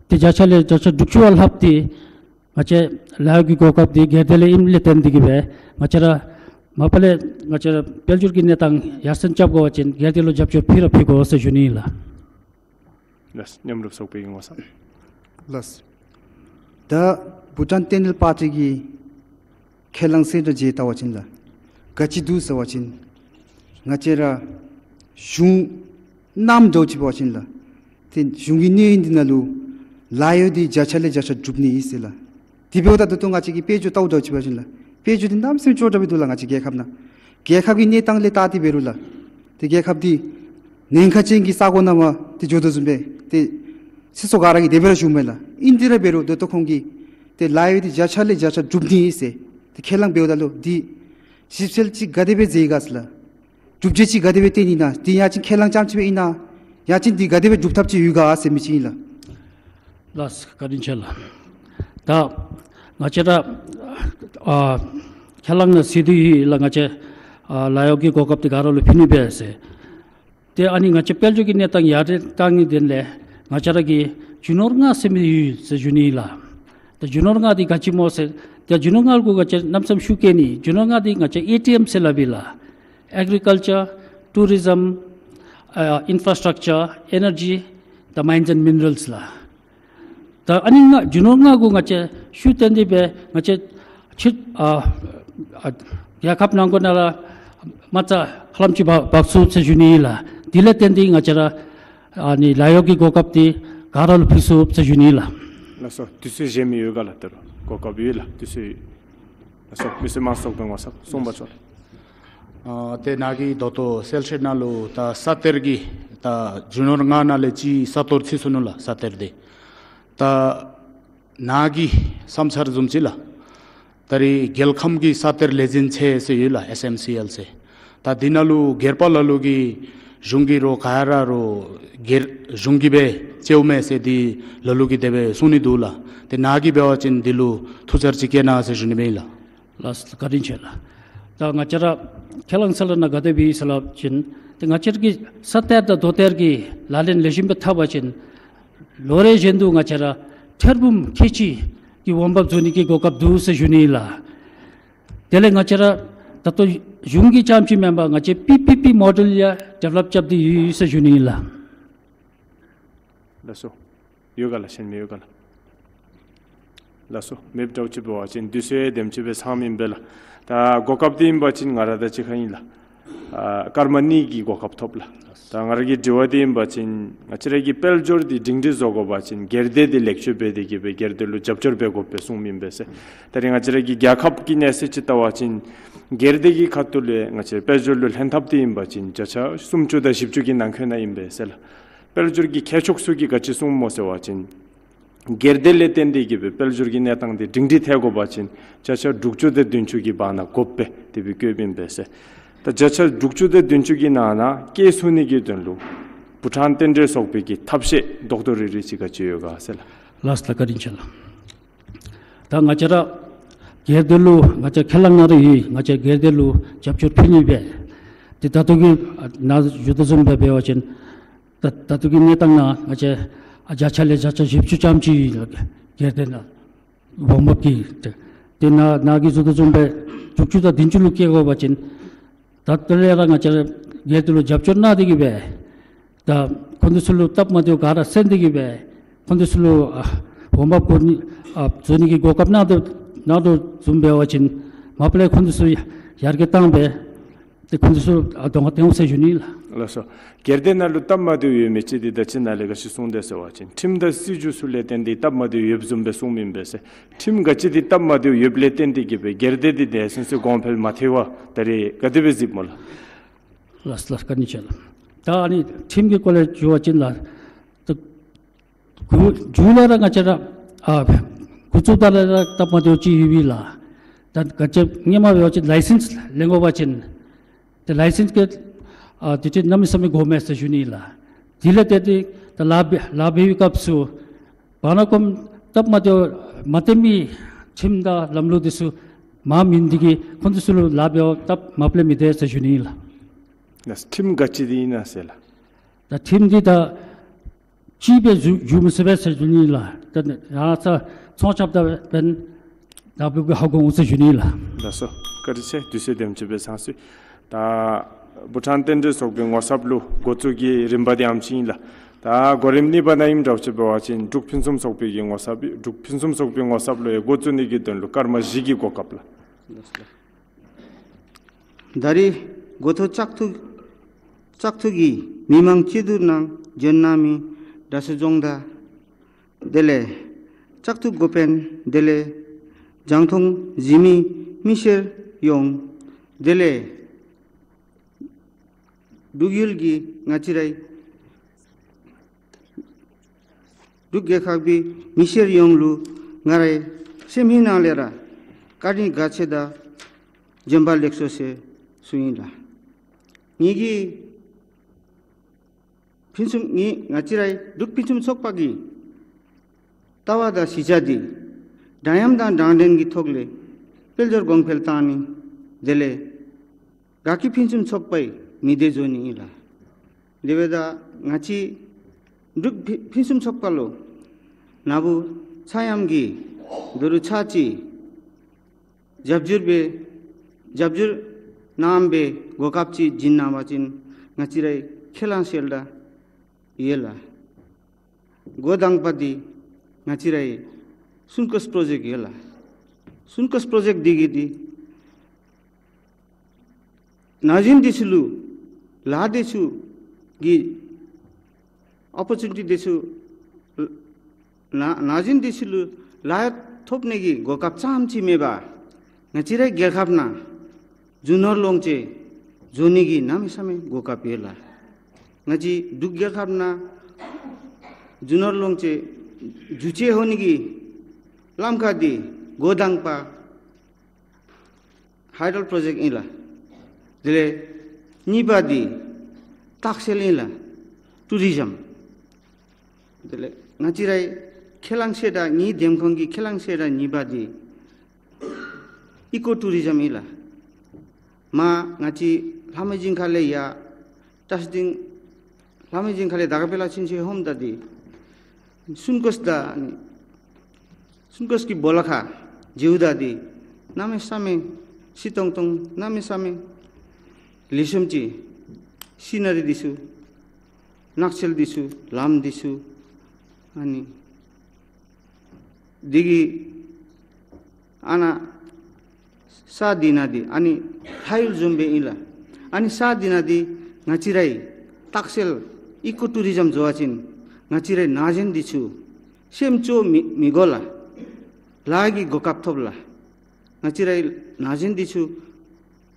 ཏེ་བརྒྱ་ཆ་ལས་བརྒྱ་ཆ་དྲུག་ཅུ་བ་ལྷགཔ་འདི་ང་བཅས་ལཱ་གཡོག་གི་གོ་སྐབས་འདི་སྒེར་སྡེ་ལས་ཨིནམ་ལས་བརྟེན་ཏེ་གིས་སྦེ་ང་བཅས་ར་མ་པ་ལས་ང་བཅས་ར་དཔལ་འབྱོར་གྱི་གནས་སྟངས་ཡར་སེང་རྐྱབ་དགོ་པ་ཅིན་སྒེར་སྡེ་ལུ་རྒྱབ་སྐྱོར་ཕུལ་ར་ཕུལ་དགོ་ཟེར་ཞུ་ནི་ཨིན་ལགས། ལགས། མཉམ་རུབ་ཚོགས་པའི་ངོ་ས། ལགས། ད་བྷུ་ཊཱན་ཏེ་ནཱ་ཤ་ནཱལ་པར་ཊི་གི་ཁས་བླངས་ཟེར་ད་མཇལ་བལྟ་བ་ཅིན་ལགས། ག་ཅི་འདུག་ཟེར་བ་ཅིན་ང་བཅས་ར་གཞུང་ནང་འགྱོ་ཅི་བ་ཅིན་ལགས། ཏེ་གཞུང་གི་གནས་ཡུན་འདི་ནང་ལུ་ལཱ་གཡོག་འདི་བརྒྱ་ཆ་ལས་བརྒྱ་ཆ་སྒྲུབ་ནི་ཨིན་ཟེར་ལགས། དེ་འབདཝ་ད་ད་ལྟོ་ང་བཅས་ཀྱི་དཔལ་འབྱོར་ལྟཝ་ད་ཅི་བ་ཅིན་ལགས། དཔལ་འབྱོར་འདི་གནམ་མེད་ས་མེད་ཅོག་འཐདཔ་སྦེ་འདུག་ལགས། ང་བཅས་རྒྱལ་ཁབ་ནང་རྒྱལ་ཁབ་ཀྱི་གནས་སྟངས་ལས་བལྟ་སྟེ་འབད་རུང་ལགས། ཏེ་རྒྱལ་ཁབ་འདི་ཉེན་ཁ་ཅན་གྱི་ས་གོ་ནང་མར་ཏེ་འགྱོ་དོ་བཟུམ་སྦེ་ཏེ་སྲིད་ཚོགས་ག་ར་གིས་དེ་སྦེ་ར་ཞུཝ་མས་ལགས། ཨིན་ཏེ་ར་འབད་རུང་ད་ལྟོ་ཁོང་གིས་ཏེ་ལཱ་གཡོག་འདི་བརྒྱ་ཆ་ལས་བརྒྱ་ཆ་སྒྲུབ་ནི་ཨིན་ཟེར་ཏེ་ཁས་བླངས་འབདཝ་ད་ལུ་འདི་ཞིབ་འཚོལ་ཅིག་ག་དེ་སྦེ་མཛད་ཡི་ག་ཟེར་ལགས། སྒྲུབ་བྱེད་ཅིག་ག་དེ་སྦེ་བཏོན་ཡི་ན། འདི་ཡང་ཅིན་ཁས་བླངས་རྐྱངམ་ཅིག་སྦེ་ཨིན་ན། ཡང་ཅིན་འདི་ག་དེ་སྦེ་སྒྲུབ་ཐབས་ཅིག་ཡོད་ག་ཟེར་མི་ཅིག་ཨིན་ལགས། ལགས། བཀའ་དྲིན་ཆེ་ལགས། ད་ང་བཅས་ར་ཨ་ཁས་བླངས་ནང་གཟིགས་དེ་ཡོད་ལགས། ང་བཅས་ཨ་ལཱ་གཡོག་གི་གོ་སྐབས་འདི་ག་ར་ལུ་ཕུལ་ནི་སྦེ་ཟེར། ཏེ་ཨ་ནི་ང་བཅས་དཔལ་འབྱོར་གྱི་གནས་སྟངས་ཡར་དྲག་བཏང་ནིའི་དོན་ལས་ང་བཅས་ར་གི་རྒྱུ་ནོར་ལྔ་ཟེར་མི་ཡོད་ཟེར་ཞུ་ནི་ལགས། ད་རྒྱུ་ནོར་ལྔ་འདི་ག་ཅི་སྨོ་ཟེར། ད་རྒྱུ་ནོར་ལྔ་གུ་ང་བཅས་གནམ་མེད་ས་མེད་ཤུགས་བསྐྱེད་ནི། རྒྱུ་ནོར་ལྔ་འདི་ང་བཅས་ཨེ་ཊི་ཨེམ་ཟེར་སླབ་ཨིན་ལགས། Agriculture, tourism, uh, infrastructure, energy, the mines and minerals ལགས། ད་ཨ་ནི་ལྔ་རྒྱུ་ནོར་ལྔ་གུ་ང་བཅས་ཤུགས་བཏོན་ཏེ་སྦེ་ང་བཅས་ཕྱི་ཨ་ཨ་རྒྱལ་ཁབ་ནང་འཁོད་ནང་ར་མ་རྩ་ཧ་ལམ་ཅིག་འབག་འབག་ཚུགས་ཟེར་ཞུ་ནི་ཨིན་ལགས། དེ་ལས་བརྟེན་ཏེ་ང་བཅས་ར་ཨ་ནི་ལཱ་གཡོག་གི་གོ་སྐབས་འདི་ག་ར་ལུ་ཕུལ་ཚུགས་ཟེར་ཞུ་ནི་ཨིན་ལགས། ལགས་སོ། དུས་ཚོད་གཞན་མི་ཡོད་ག་ལགས། ད་རུང་གོ་སྐབས་ཡོད་ལགས། དུས་ཚོད་ཡོད། ལགས་སོ། མི་སེར་དམངས་གཙོ་ཚོགས་པའི་ངོ་ས་གསུངས་པ་ཚོ། ཨ་ཏེ་ནཱ་གིས་ད་ལྟོ་གསལ་བཤད་ནང་ལུ་ད་ས་གཏེར་གྱི་ད་རྒྱུ་ནོར་ལྔ་ནང་ལས་གཅིག་ས་གཏོར་ཚུད་སོ་ནུག་ལགས། ས་གཏེར་འདི་ད་ནཱ་གི་བསམ་འཆར་བཟུམ་ཅིག་ལགས། ད་རེས་རྒྱལ་ཁམས་ཀྱི་ས་གཏེར་ལས་འཛིན་ཚད་ཟེར་ཡོད་ལགས། ཨེས་ཨེམ་སི་ཨེལ་ཟེར། ད་འདི་ནང་ལུ་སྒེར་པ་ལ་ལུ་གིས་གཞུང་གི་རོགས་ག་ར་རོགས་སྒེར་གཞུང་གིས་སྦེ་བཅའཝ་མས་ཟེར་འདི་ལ་ལུ་གིས་དེ་སྦེ་གསུང་ནི་འདུག་ལགས། ཏེ་ནཱ་གིས་འབད་བ་ཅིན་འདི་ལུ་ཐུགས་འཆར་ཅིག་བསྐྱལ་གནང་ཟེར་ཞུ་ནི་མས་ལགས། ལགས་སོ། བཀའ་དྲིན་ཆེ་ལགས། ད་ང་བཅས་ར་ཁས་བླངས་ཟེར་སླབ་ནི་ག་དེ་སྦེ་ཨིན་ཟེར་སླབ་ཅིན་ཏེ་ང་བཅས་ར་གི་ས་གཏེར་དང་རྡོ་གཏེར་གྱི་ལག་ལེན་ལེགས་ཤོམ་སྦེ་འཐབ་པ་ཅིན་ལོ་རེ་བཞིན་དུ་ང་བཅས་ར་ཐེར་འབུམ་ཁལ་གཅིག་གི་འོང་འབབ་བཟོ་ནི་གི་གོ་སྐབས་འདུག་ཟེར་ཞུ་ནི་ལགས། དེ་ལས་ང་བཅས་ར་ད་ལྟོ་གཞུང་གི་རྐྱངམ་ཅིག་མེན་པར་ང་བཅས་པི་པི་པི་མོ་ཌེལ་ཡང་ཌི་ཝེ་ལོབ་རྐྱབ་སྟེ་ཡོད་ཟེར་ཞུ་ནི་ལགས། ལགས་སོ། ཡོད་ག་ལགས། གཞན་མི་ཡོད་ག་ལགས། ལགས་སོ། མེདཔ་འདྲཝ་ཅིག་འབད་བ་ཅིན་དུས་ཚོད་དེམ་ཅིག་སྦེ་ཚངམ་ཨིན་པས་ལགས། ད་གོ་སྐབས་འདི་ཨིན་པ་ཅིན་ང་ར་དང་གཅིག་ཁར་ཨིན་ལགས། ཨ་སྐར་མ་གཉིས་ཀྱི་གོ་སྐབས་ཐོབ་ལགས། ད་ང་ར་གི་དྲི་བ་འདི་ཨིན་པ་ཅིན་ང་བཅས་ར་གི་དཔལ་འབྱོར་འདི་སྒྲིང་སྒྲི་བཟོ་དགོ་པ་ཅིན་སྒེར་སྡེ་འདི་ལེགས་བཅོས་འབད་དེ་གིས་སྦེ་སྒེར་སྡེ་ལུ་རྒྱབ་སྐྱོར་འབད་དགོ་པས་གསུངམ་ཨིན་པས་ཟེར། ད་རེས་ང་བཅས་ར་གི་རྒྱལ་ཁབ་ཀྱི་གནས་ཚད་ཅིག་བལྟ་བ་ཅིན་སྒེར་སྡེ་གི་ཁ་ཐུག་ལས་ང་བཅས་དཔལ་འབྱོར་ལུ་ལྷན་ཐབས་འདི་ཨིན་པ་ཅིན་བརྒྱ་ཆ་སུམ་ཅུ་དང་བཞི་བཅུ་གི་ནང་འཁོད་ནང་ཨིན་པས་ཟེར་ལགས། དཔལ་འབྱོར་གྱི་མཁས་མཆོག་ཚུ་གིས་ག་ཅི་གསུངམ་སྨོ་ཟེར་བ་ཅིན་སྒེར་སྡེ་ལས་བརྟེན་ཏེ་གིས་སྦེ་དཔལ་འབྱོར་གྱི་གནས་སྟངས་འདི་སྒྲིང་སྒྲི་ཐལ་དགོ་པ་ཅིན་བརྒྱ་ཆ་དྲུག་ཅུ་དང་བདུན་ཅུ་གི་བར་ན་དགོ་པས་དེ་སྦེ་བཀོདཔ་ཨིན་པས་ཟེར། ད་བརྒྱ་ཆ་དྲུག་ཅུ་དང་བདུན་ཅུ་གི་ནང་ན་སྐྱེལ་ཚུགས་ནི་གི་དོན་ལུ་བྷུ་ཊཱན་རྟེན་འབྲེལ་ཚོགས་པའི་གི་ཐབས་ཤེས་རྡོག་རྡོག་རིལ་རིལ་ཅིག་ག་ཅི་ཡོད་ག་ཟེར་ལགས། ལགས་སོ། བཀའ་དྲིན་ཆེ་ལགས། ད་ང་བཅས་ར་སྒེར་སྡེ་ལུ་ང་བཅས་ཁས་བླངས་ནང་ར་ཡོད། ང་བཅས་སྒེར་སྡེ་ལུ་རྒྱབ་སྐྱོར་ཕུལ་ནི་སྦེ། ཏེ་ད་ལྟོ་གི་ནཱ་ཞུ་དོ་བཟུམ་སྦེ་འབད་བ་ཅིན་ད་ད་ལྟོ་གི་གནས་སྟངས་ནང་ང་བཅས་བརྒྱ་ཆ་ལས་བརྒྱ་ཆ་བཞི་བཅུ་ཙམ་ཅིག་སྒེར་སྡེ་ནང་འོང་འབབ་ཀྱི། ཏེ་ནཱ་ནཱ་གིས་ཞུ་དོ་བཟུམ་སྦེ་དྲུག་ཅུ་དང་བདུན་ཅུ་ལུ་བསྐྱལ་དགོ་པ་ཅིན་ད་ལྟོ་ལས་ར་ང་བཅས་སྒེར་སྡེ་ལུ་རྒྱབ་སྐྱོར་གནང་སྟེ་གིས་སྦེ་ད་ཁོང་དེ་ཚུ་ལུ་སྟབས་མ་བདེཝ་ག་ར་སེལ་ཏེ་གིས་སྦེ་ཁོང་དེ་ཚུ་ལུ་ཨ་འོང་འབབ་དགོ་ནི་ཨ་བཟོ་ནི་གི་གོ་སྐབས་གནང་དོ་གནང་དོ་བཟུམ་འབད་བ་ཅིན་མ་པ་ལས་ཁོང་དེ་ཚུ་ཡར་རྒྱས་བཏང་སྦེ་ཏེ་ཁོང་དེ་ཚུ་ཨ་གདོང་ཁར་སྟོན་འོང་ཟེར་ཞུ་ནི་ལགས། ལགས་སོ། སྒེར་སྡེ་ནང་ལུ་སྟབས་མ་བདེཝ་ཡོད་མི་ཅིག་འདི་ད་ཅི་ནཱ་ལས་ག་ཅི་གསུངས་དེས་ཟེར་བ་ཅིན་ཁྲིམས་དང་སྲིད་བྱུས་ཚུ་ལས་བརྟེན་ཏེ་སྟབས་མ་བདེཝ་ཡོདཔ་བཟུམ་སྦེ་གསུངམ་ཨིན་པས་ཟེར། ཁྲིམས་ག་ཅི་འདི་སྟབས་མ་བདེཝ་ཡོདཔ་ལས་བརྟེན་ཏེ་གིས་སྦེ་སྒེར་སྡེ་འདི་དེ་སེམས་སུ་གོང་འཕེལ་མ་ཐལ་བར་ད་རེས་ག་དེ་སྦེ་གཟིགསཔ་སྨོ་ལགས། ལགས་ལགས། བཀའ་དྲིན་ཆེ་ལགས། ད་ཨ་ནི་ཁྲིམས་ཀྱི་སྐོར་ལས་ཞུ་བ་ཅིན་ལགས། ད་འགོ་མཇུག་ལས་ར་ང་བཅས་ར་ཨ་འགོ་བཙུགས་ད་ལས་ར་སྟབས་མ་བདེཝ་ཅིག་ཡོད་པས་ལགས། ད་ག་ཅི་སྔོན་མ་འབད་བ་ཅིན་ལའི་སེནསི་ལེན་དགོ་པ་ཅིན་ཏེ་ལའི་སེནསི་གི་ཨ་དུས་ཚོད་གནམ་མེད་ས་མེད་འགོརཝ་མས་ཟེར་ཞུ་ནི་ལགས། དེ་ལས་ཏེ་ཏེ་ད་ལཱ་འབད་ལཱ་འབད་བའི་སྐབས་སུ་བར་ན་ཁོང་སྟབས་མ་བདེཝ་མ་བསྟན་པའི་ཁྲིམས་དང་ལམ་ལུགས་འདི་ཚུ་མ་མིན་འདི་གིས་ཁོང་འདི་ཚུ་ལུ་ལཱ་འབད་བར་སྟབས་མ་ལེགས་མི་བདེ་ཟེར་ཞུ་ནི་ལགས། ལགས། ཁྲིམས་ག་ཅི་འདི་ཨིན་ན་ཟེར་ལགས། ད་ཁྲིམས་འདི་ད་ ཅིག་སྦེ་ཞུ་ཞུ་མི་ཚུགས་པས་ཟེར་ཞུ་ནི་ལགས། ད་ཡང་ཚ་ཚོང་རྐྱབ་ད་འབདན་ད་བུ་གི་ཧ་གོ་འོང་ཟེར་ཞུ་ནི་ལགས། ལགས་སོ། བཀའ་དྲིན་ཆེ། དུས་ཚོད་དེམ་ཅིག་སྦེ་ཚང་སོང་། ད་བྷུ་ཊཱན་རྟེན་འབྲེལ་ཚོགས་པའི་ངོ་ཚབ་ལུ་འགོ་བཙུགས་ཀྱི་རིམ་པ་འདི་ཨམ་ཅིག་ཨིན་ལགས། ད་གོ་རིམ་གཉིས་པ་ནང་ཨིནམ་འདྲཝ་ཅིག་འབད་བ་ཅིན་འབྲུག་ཕུན་སུམ་ཚོགས་པའི་གི་ངོ་ཚབ་འབྲུག་ཕུན་སུམ་ཚོགས་པའི་ངོ་ཚབ་ལུ་ཡང་འགོ་བཙུགས་ནི་གི་དོན་ལུ་སྐར་མ་བཞི་གི་གོ་སྐབས་ལགས། ད་རིས་འགོ་ཐོག་བཙག་འཐུ་བཙག་འཐུ་གི་མི་མང་སྤྱི་འཐུས་ནང་འབྱོན་གནང་མི་དྲག་ཤོས་རྫོང་བདག་དེ་ལས་བཙག་འཐུ་འགོ་དཔོན་དེ་ལས་རྒྱང་མཐོང་གཟིགས་མི་མི་སེར་ཡོངས་དེ་ལས་འབྲུག་ཡུལ་གྱི་ང་བཅས་རའི་འབྲུག་རྒྱལ་ཁབ་ཀྱི་མི་སེར་ཡོངས་ལུ་ང་རའི་སེམས་ཡིད་ནང་ལས་ར་བཀའ་དྲིན་དགའ་ཚོར་དང་བྱོན་པ་ལེགས་སོ་ཟེར་ཞུ་ནི་ལགས། ངེ་གི་ཕུན་སུམ་ངེ་ང་བཅས་རའི་འབྲུག་ཕུན་སུམ་ཚོགས་པ་གི་ལྟ་བ་དང་གཞི་རྒྱ་འདི་འདྲ་མཉམ་དང་དྲང་བདེན་གྱི་ཐོག་ལས་དཔལ་འབྱོར་གོང་འཕེལ་བཏང་ནི་དེ་ལས་དགའ་སྐྱིད་ཕུན་སུམ་ཚོགས་པའི་མི་སྡེ་བཟོ་ནི་ཨིན་ལགས། དེ་འབདཝ་ད་ང་བཅས་འབྲུག་ཕུན་སུམ་ཚོགས་པ་ལུ་ན་བུ་ཚ་ཡམ་གྱི་དོ་རུང་ཚར་གཅིག་རྒྱབ་སྐྱོར་སྦེ་རྒྱབ་སྐྱོར་གནང་སྦེ་གོ་སྐབས་ཅིག་བྱིན་གནང་བ་ཅིན་ང་བཅས་རའི་ཁས་བླངས་གསལ་བསྒྲགས་ཡོད་ལགས། འགོ་དང་པ་འདི་ང་བཅས་རའི་སུན་ཀོས་པྲོ་ཇེཀཊ་ཡོད་ལགས། སུན་ཀོས་པྲོ་ཇེཀཊ་འདི་གིས་འདི་ན་གཞོན་འདི་ཚུ་ལུ་ལཱ་འདི་ཚུ་གི་ཨོ་པོར་ཅུ་ནི་ཊི་འདི་ཚུ་ན་ན་གཞོན་འདི་ཚུ་ལུ་ལཱ་ཐོབ་ནི་གི་གོ་སྐབས་ཙམ་ཅིག་མེན་པར་ང་བཅས་རའི་རྒྱལ་ཁབ་ནང་རྒྱུ་ནོར་ལོངས་སྤྱོད་བཟོ་ནི་གི་གནམ་མེད་ས་མེད་གོ་སྐབས་ཡོད་ལགས། ང་བཅས་འབྲུག་རྒྱལ་ཁབ་ནང་རྒྱུ་ནོར་ལོངས་སྤྱོད་འགྱུར་བཅོས་འོང་ནི་གི་ལམ་ཁ་འདི་འགོ་དང་པ་ཧའི་ཌལ་པྲོ་ཇེཀཊ་ཨིན་ལགས། དེ་ལས་གཉིས་པ་འདི་སྟག་སེལ་ཨིན་ལགས། ཊུ་རི་ཛམ། དེ་ལས་ང་བཅས་རའི་ཁས་བླངས་གསལ་བསྒྲགས་ངེའི་འདེམས་ཁོངས་ཀྱི་ཁས་བླངས་གསལ་བསྒྲགས་གཉིས་པ་འདི་ཨི་ཀོ་ཊུ་རི་ཛམ་ཨིན་ལགས། མ་ང་བཅས་ལྷ་མོའི་ཞིང་ཁ་ལས་ཡར་བཀྲ་ཤིས་སྡིངས་ལྷ་མོའི་ཞིང་ཁ་ལས་དར་དཀར་དཔལ་ལ་ཕྱིན་ཚེ་ཧོམ་ད་འདི་སུན་ཀོས་དང་ཨ་ནི་སུན་ཀོས་ཀྱི་སྦོ་ལོགས་ཁར་མཇལཝ་ད་འདི་གནམ་མེད་ས་མེད་ཤིག་ཏོང་ཏོ་གནམ་མེད་ས་མེད་ལེགས་ཤོམ་ཅིག་སི་ན་རི་འདི་ཚུ་ནགས་ཚལ་འདི་ཚུ་ལམ་འདི་ཚུ་ཨ་ནི་འདི་གི་ཨ་ནཱ་ས་འདི་ནང་འདི་ཨ་ནི་ཕ་ཡུལ་བཟུམ་སྦེ་ཨིན་ལགས། ཨ་ནི་ས་འདི་ནང་འདི་ང་བཅས་རའི་སྟག་སེལ་ཨི་ཀོ་ཊུ་རི་ཛམ་བཟོ་བ་ཅིན་ང་བཅས་རའི་ན་གཞོན་འདི་ཚུ་སེམས་སྐྱོ་མི་མི་དགོ་ལགས། ལཱ་གི་གོ་སྐབས་ཐོབ་ལགས། ང་བཅས་རའི་ན་གཞོན་འདི་ཚུ་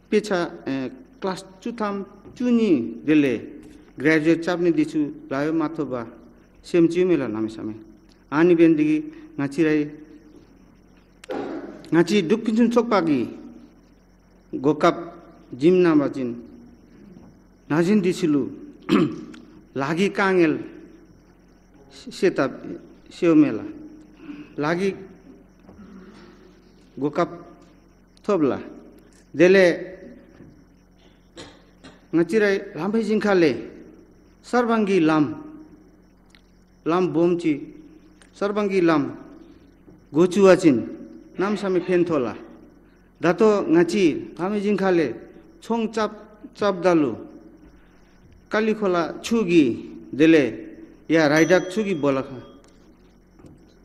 དཔེ་ཆ་ཨེ་ཀི་ལཱསི་བཅུ་ཐམ་བཅུ་གཉིས་དེ་ལས་གྲེ་ཇུ་ཨེཊ་རྐྱབ་ནི་འདི་ཚུ་ལཱ་གཡོག་མ་ཐོབ་པར་སེམས་སྐྱོ་མས་ལགས་གནམ་མེད་ས་མེད། ཨ་ནི་འབད་ནི་འདི་གིས་ང་བཅས་རའི་ང་བཅས་འབྲུག་ཕུན་སུམ་ཚོགས་པ་གིས་གོ་སྐབས་བྱིན་གནང་བ་ཅིན་ན་གཞོན་འདི་ཚུ་ལུ་ལཱ་གི་དཀའ་ངལ་སེལ་ཐབས་སེལཝ་མས་ལགས། ལཱ་གི་གོ་སྐབས་ཐོབ་ལགས། དེ་ལས་ང་བཅས་རའི་ལྷ་མོའི་ཞིང་ཁ་ལས་གསར་སྤང་གི་ལམ་ལམ་སྦོམ་ཅིག་གསར་སྤང་གི་ལམ་འགོ་བཙུགས་པ་ཅིན་གནམ་མེད་ས་མེད་ཕན་ཐོགས་ལགས། ད་ལྟོ་ང་བཅས་ལྷ་མོའི་ཞིང་ཁ་ལས་ཚོང་རྐྱབ་རྐྱབ་ད་ལུ་ཀ་ལི་ཁོ་ལ་ཆུ་གི་དེ་ལས་ཡར་རི་དྭགས་ཆུ་གི་སྦོ་ལོགས་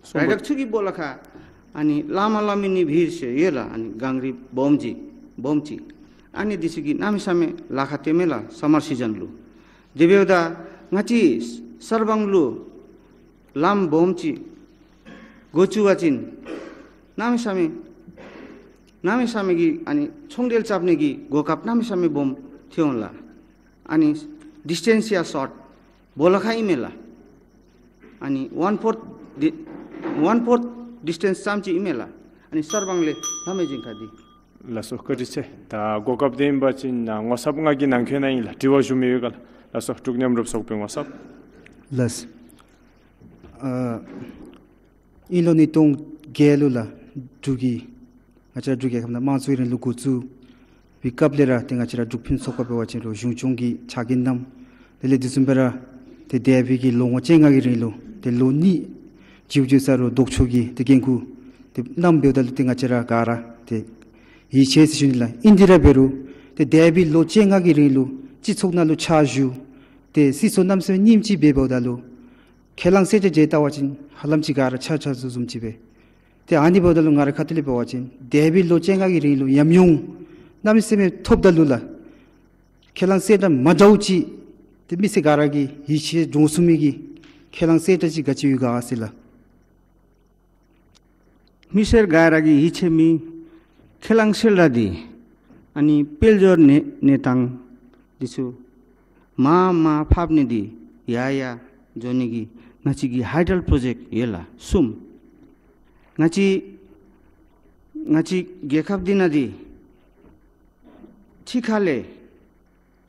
ཁར་རི་དྭགས་ཆུ་གི་སྦོ་ལོགས་ཁར་ཨ་ནི་ལ་མ་ལ་མི་ནི་བིར་ཟེར་ཡོད་ལགས། ཨ་ནི་གངས་རི་སྦོམ་ཅིག་སྦོམ་ཅིག་ཨ་ནི་འདི་ཚུ་གིས་གནམ་མེད་ས་མེད་ལཱ་ཁག་སྟེ་མས་ལགས་སམ་མར་སི་ཛན་ལུ། དེ་འབདཝ་ད་ང་བཅས་གསར་སྤང་ལུ་ལམ་སྦོམ་ཅིག་འགོ་བཙུགས་པ་ཅིན་གནམ་མེད་ས་མེད་གནམ་མེད་ས་མེད་ཀྱི་ཨ་ནི་ཚོང་འབྲེལ་རྐྱབ་ནི་གི་གོ་སྐབས་གནམ་མེད་ས་མེད་སྦོམ་ཐོན་འོང་ལགས། ཨ་ནི་ཌིས་ཊེནསི་ཡང་ཤོརཊ་སྦོ་ལོགས་ཁར་ཨིན་མས་ལགས། ཨ་ནི་ཝན་ཕོརཐ་ཌི་ཝན་ཕོརཐ་ཌིས་ཊེནསི་ཙམ་ཅིག་ཨིན་མས་ལགས། ཨ་ནི་གསར་སྤང་ལས་ལྷ་མོའི་ཞིང་ཁ་འདི། ལགས་སོ་བཀའ་དྲིན་ཆེ། ད་གོ་སྐབས་དེ་ཨིན་པ་ཅིན་ངོ་ཚབ་ང་གིས་གནང་ཁེ་ན་ཨིན་ལགས། དྲི་བ་ཞུ་མི་ཡོད་ག་ལགས། ལགས་སོ་འབྲུག་མཉམ་རུབ་ཚོགས་པའི་ངོ་ཚབ། ལགས། ཨ་ཨིན་ལོ་ཉིས་སྟོང་བརྒྱད་ལུ་ལགས་འབྲུག་གི་ང་བཅས་ར་འབྲུག་རྒྱལ་ཁབ་ནང་དམངས་གཙོའི་རིང་ལུགས་འགོ་བཙུགས་པའི་སྐབས་ལས་ར་ཏེ་ང་བཅས་ར་འབྲུག་ཕུན་སུམ་ཚོགས་པ་འབད་བ་ཅིན་ལོ་གཞུང་སྐྱོང་གི་ཕྱག་འགན་བསྣམས། དེ་ལས་དེ་བཟུམ་སྦེ་ར་ ཏེ་འདས་པའི་གི་ལོ་ངོ་བཅོ་ལྔ་གི་རིང་ལུ་ཏེ་ལོ་གཉིས་བྱིའུ་བྱིའུ་ཟ་རུང་ལྡོག་ཕྱོགས་ཀྱི་ཏེ་འགན་ཁུར་ཏེ་གནངམ་འབདཝ་ད་ལུ་ཏེ་ང་བཅས་ར་ག་ར་ཏེ་ཡིད་ཆེས་ཟེར་ཞུ་ནི་ལགས། ཨིན་ཏེ་ར་འབད་རུང་ཏེ་འདས་པའི་ལོ་བཅོ་ལྔ་གི་རིང་ལུ་སྤྱི་ཚོགས་ནང་ལུ་ཕྱག་ཞུ་ཏེ་སྲིད་ཚོགས་གནམ་མེད་ས་མེད་ཉིནམ་གཅིག་འབད་འབདཝ་ད་ལུ་ཁས་བླངས་གསལ་བསྒྲགས་མཇལ་བལྟ་བ་ཅིན་ཧ་ལམ་ཅིག་ག་ར་ཆ་ཆ་བཟུམ་བཟུམ་ཅིག་སྦེ། ཏེ་ཨ་ནི་འབདཝ་ད་ལུ་ང་རའི་ཁ་ཐུག་ལས་འབད་བ་ཅིན་འདས་པའི་ལོ་བཅོ་ལྔ་གི་རིང་ལུ་ཉམས་མྱོང་གནམ་མེད་ས་མེད་ཐོབ་ད་ལུ་ལགས། ཁས་བླངས་གསལ་བསྒྲགས་མ་འདྲཝ་ཅིག་ཏེ་མི་སེར་ག་ར་གིས་ཡིད་ཆེས་འདྲོངས་ཚུགས་མི་གི་ཁས་བླངས་གསལ་བསྒྲགས་ཅིག་ག་ཅི་ཡོད་ག་ཟེར་ལགས། མི་སེར་ག་ར་གིས་ཡིད་ཆེས་མི་ཁས་བླངས་གསལ་བསྒྲགས་འདི་ཨ་ནི་དཔལ་འབྱོར་གནས་གནས་སྟངས་འདི་ཚུ་མར་མར་ཕབ་ནི་འདི་ཡར་ཡར་འགྱོ་ནི་གི་ང་བཅས་ཀྱི་ཧའི་ཌལ་པྲོ་ཇེཀཊ་ཡོད་ལགས་གསུམ། ང་བཅས་ང་བཅས་རྒྱལ་ཁབ་འདི་ནང་འདི་ཕྱི་ཁ་ལས་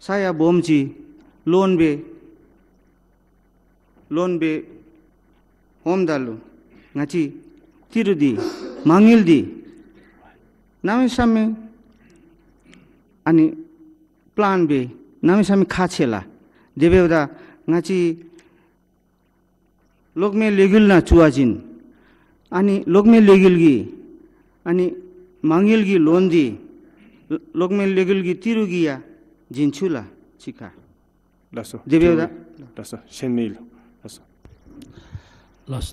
ས་ཡ་སྦོམ་ཅིག་ལོན་སྦེ་ལོན་སྦེ་འོངམ་ད་ལུ་ང་བཅས་ཏི་རུ་འདི་མ་དངུལ་འདི་གནམ་མེད་ས་མེད་ཨ་ནི་པི་ལཱན་སྦེ་གནམ་མེད་ས་མེད་ཁག་ཆེ་ལགས། དེ་འབདཝ་ད་ང་བཅས་གློག་མེ་གློག་སྒུལ་ནང་བཙུགས་པ་ཅིན་ཨ་ནི་གློག་མེ་གློག་སྒུལ་གྱི་ཨ་ནི་མ་དངུལ་གྱི་ལོན་འདི་གློག་མེ་གློག་སྒུལ་གྱི་ཏི་རུ་གིས་ཡང་བྱིན་ཚུགས་ལགས་ཕྱི་ཁར། ལགས་སོ། དེ་འབདཝ་ད། ལགས་སོ། གཞན་མི་ལུ། ལགས་སོ། ལགས་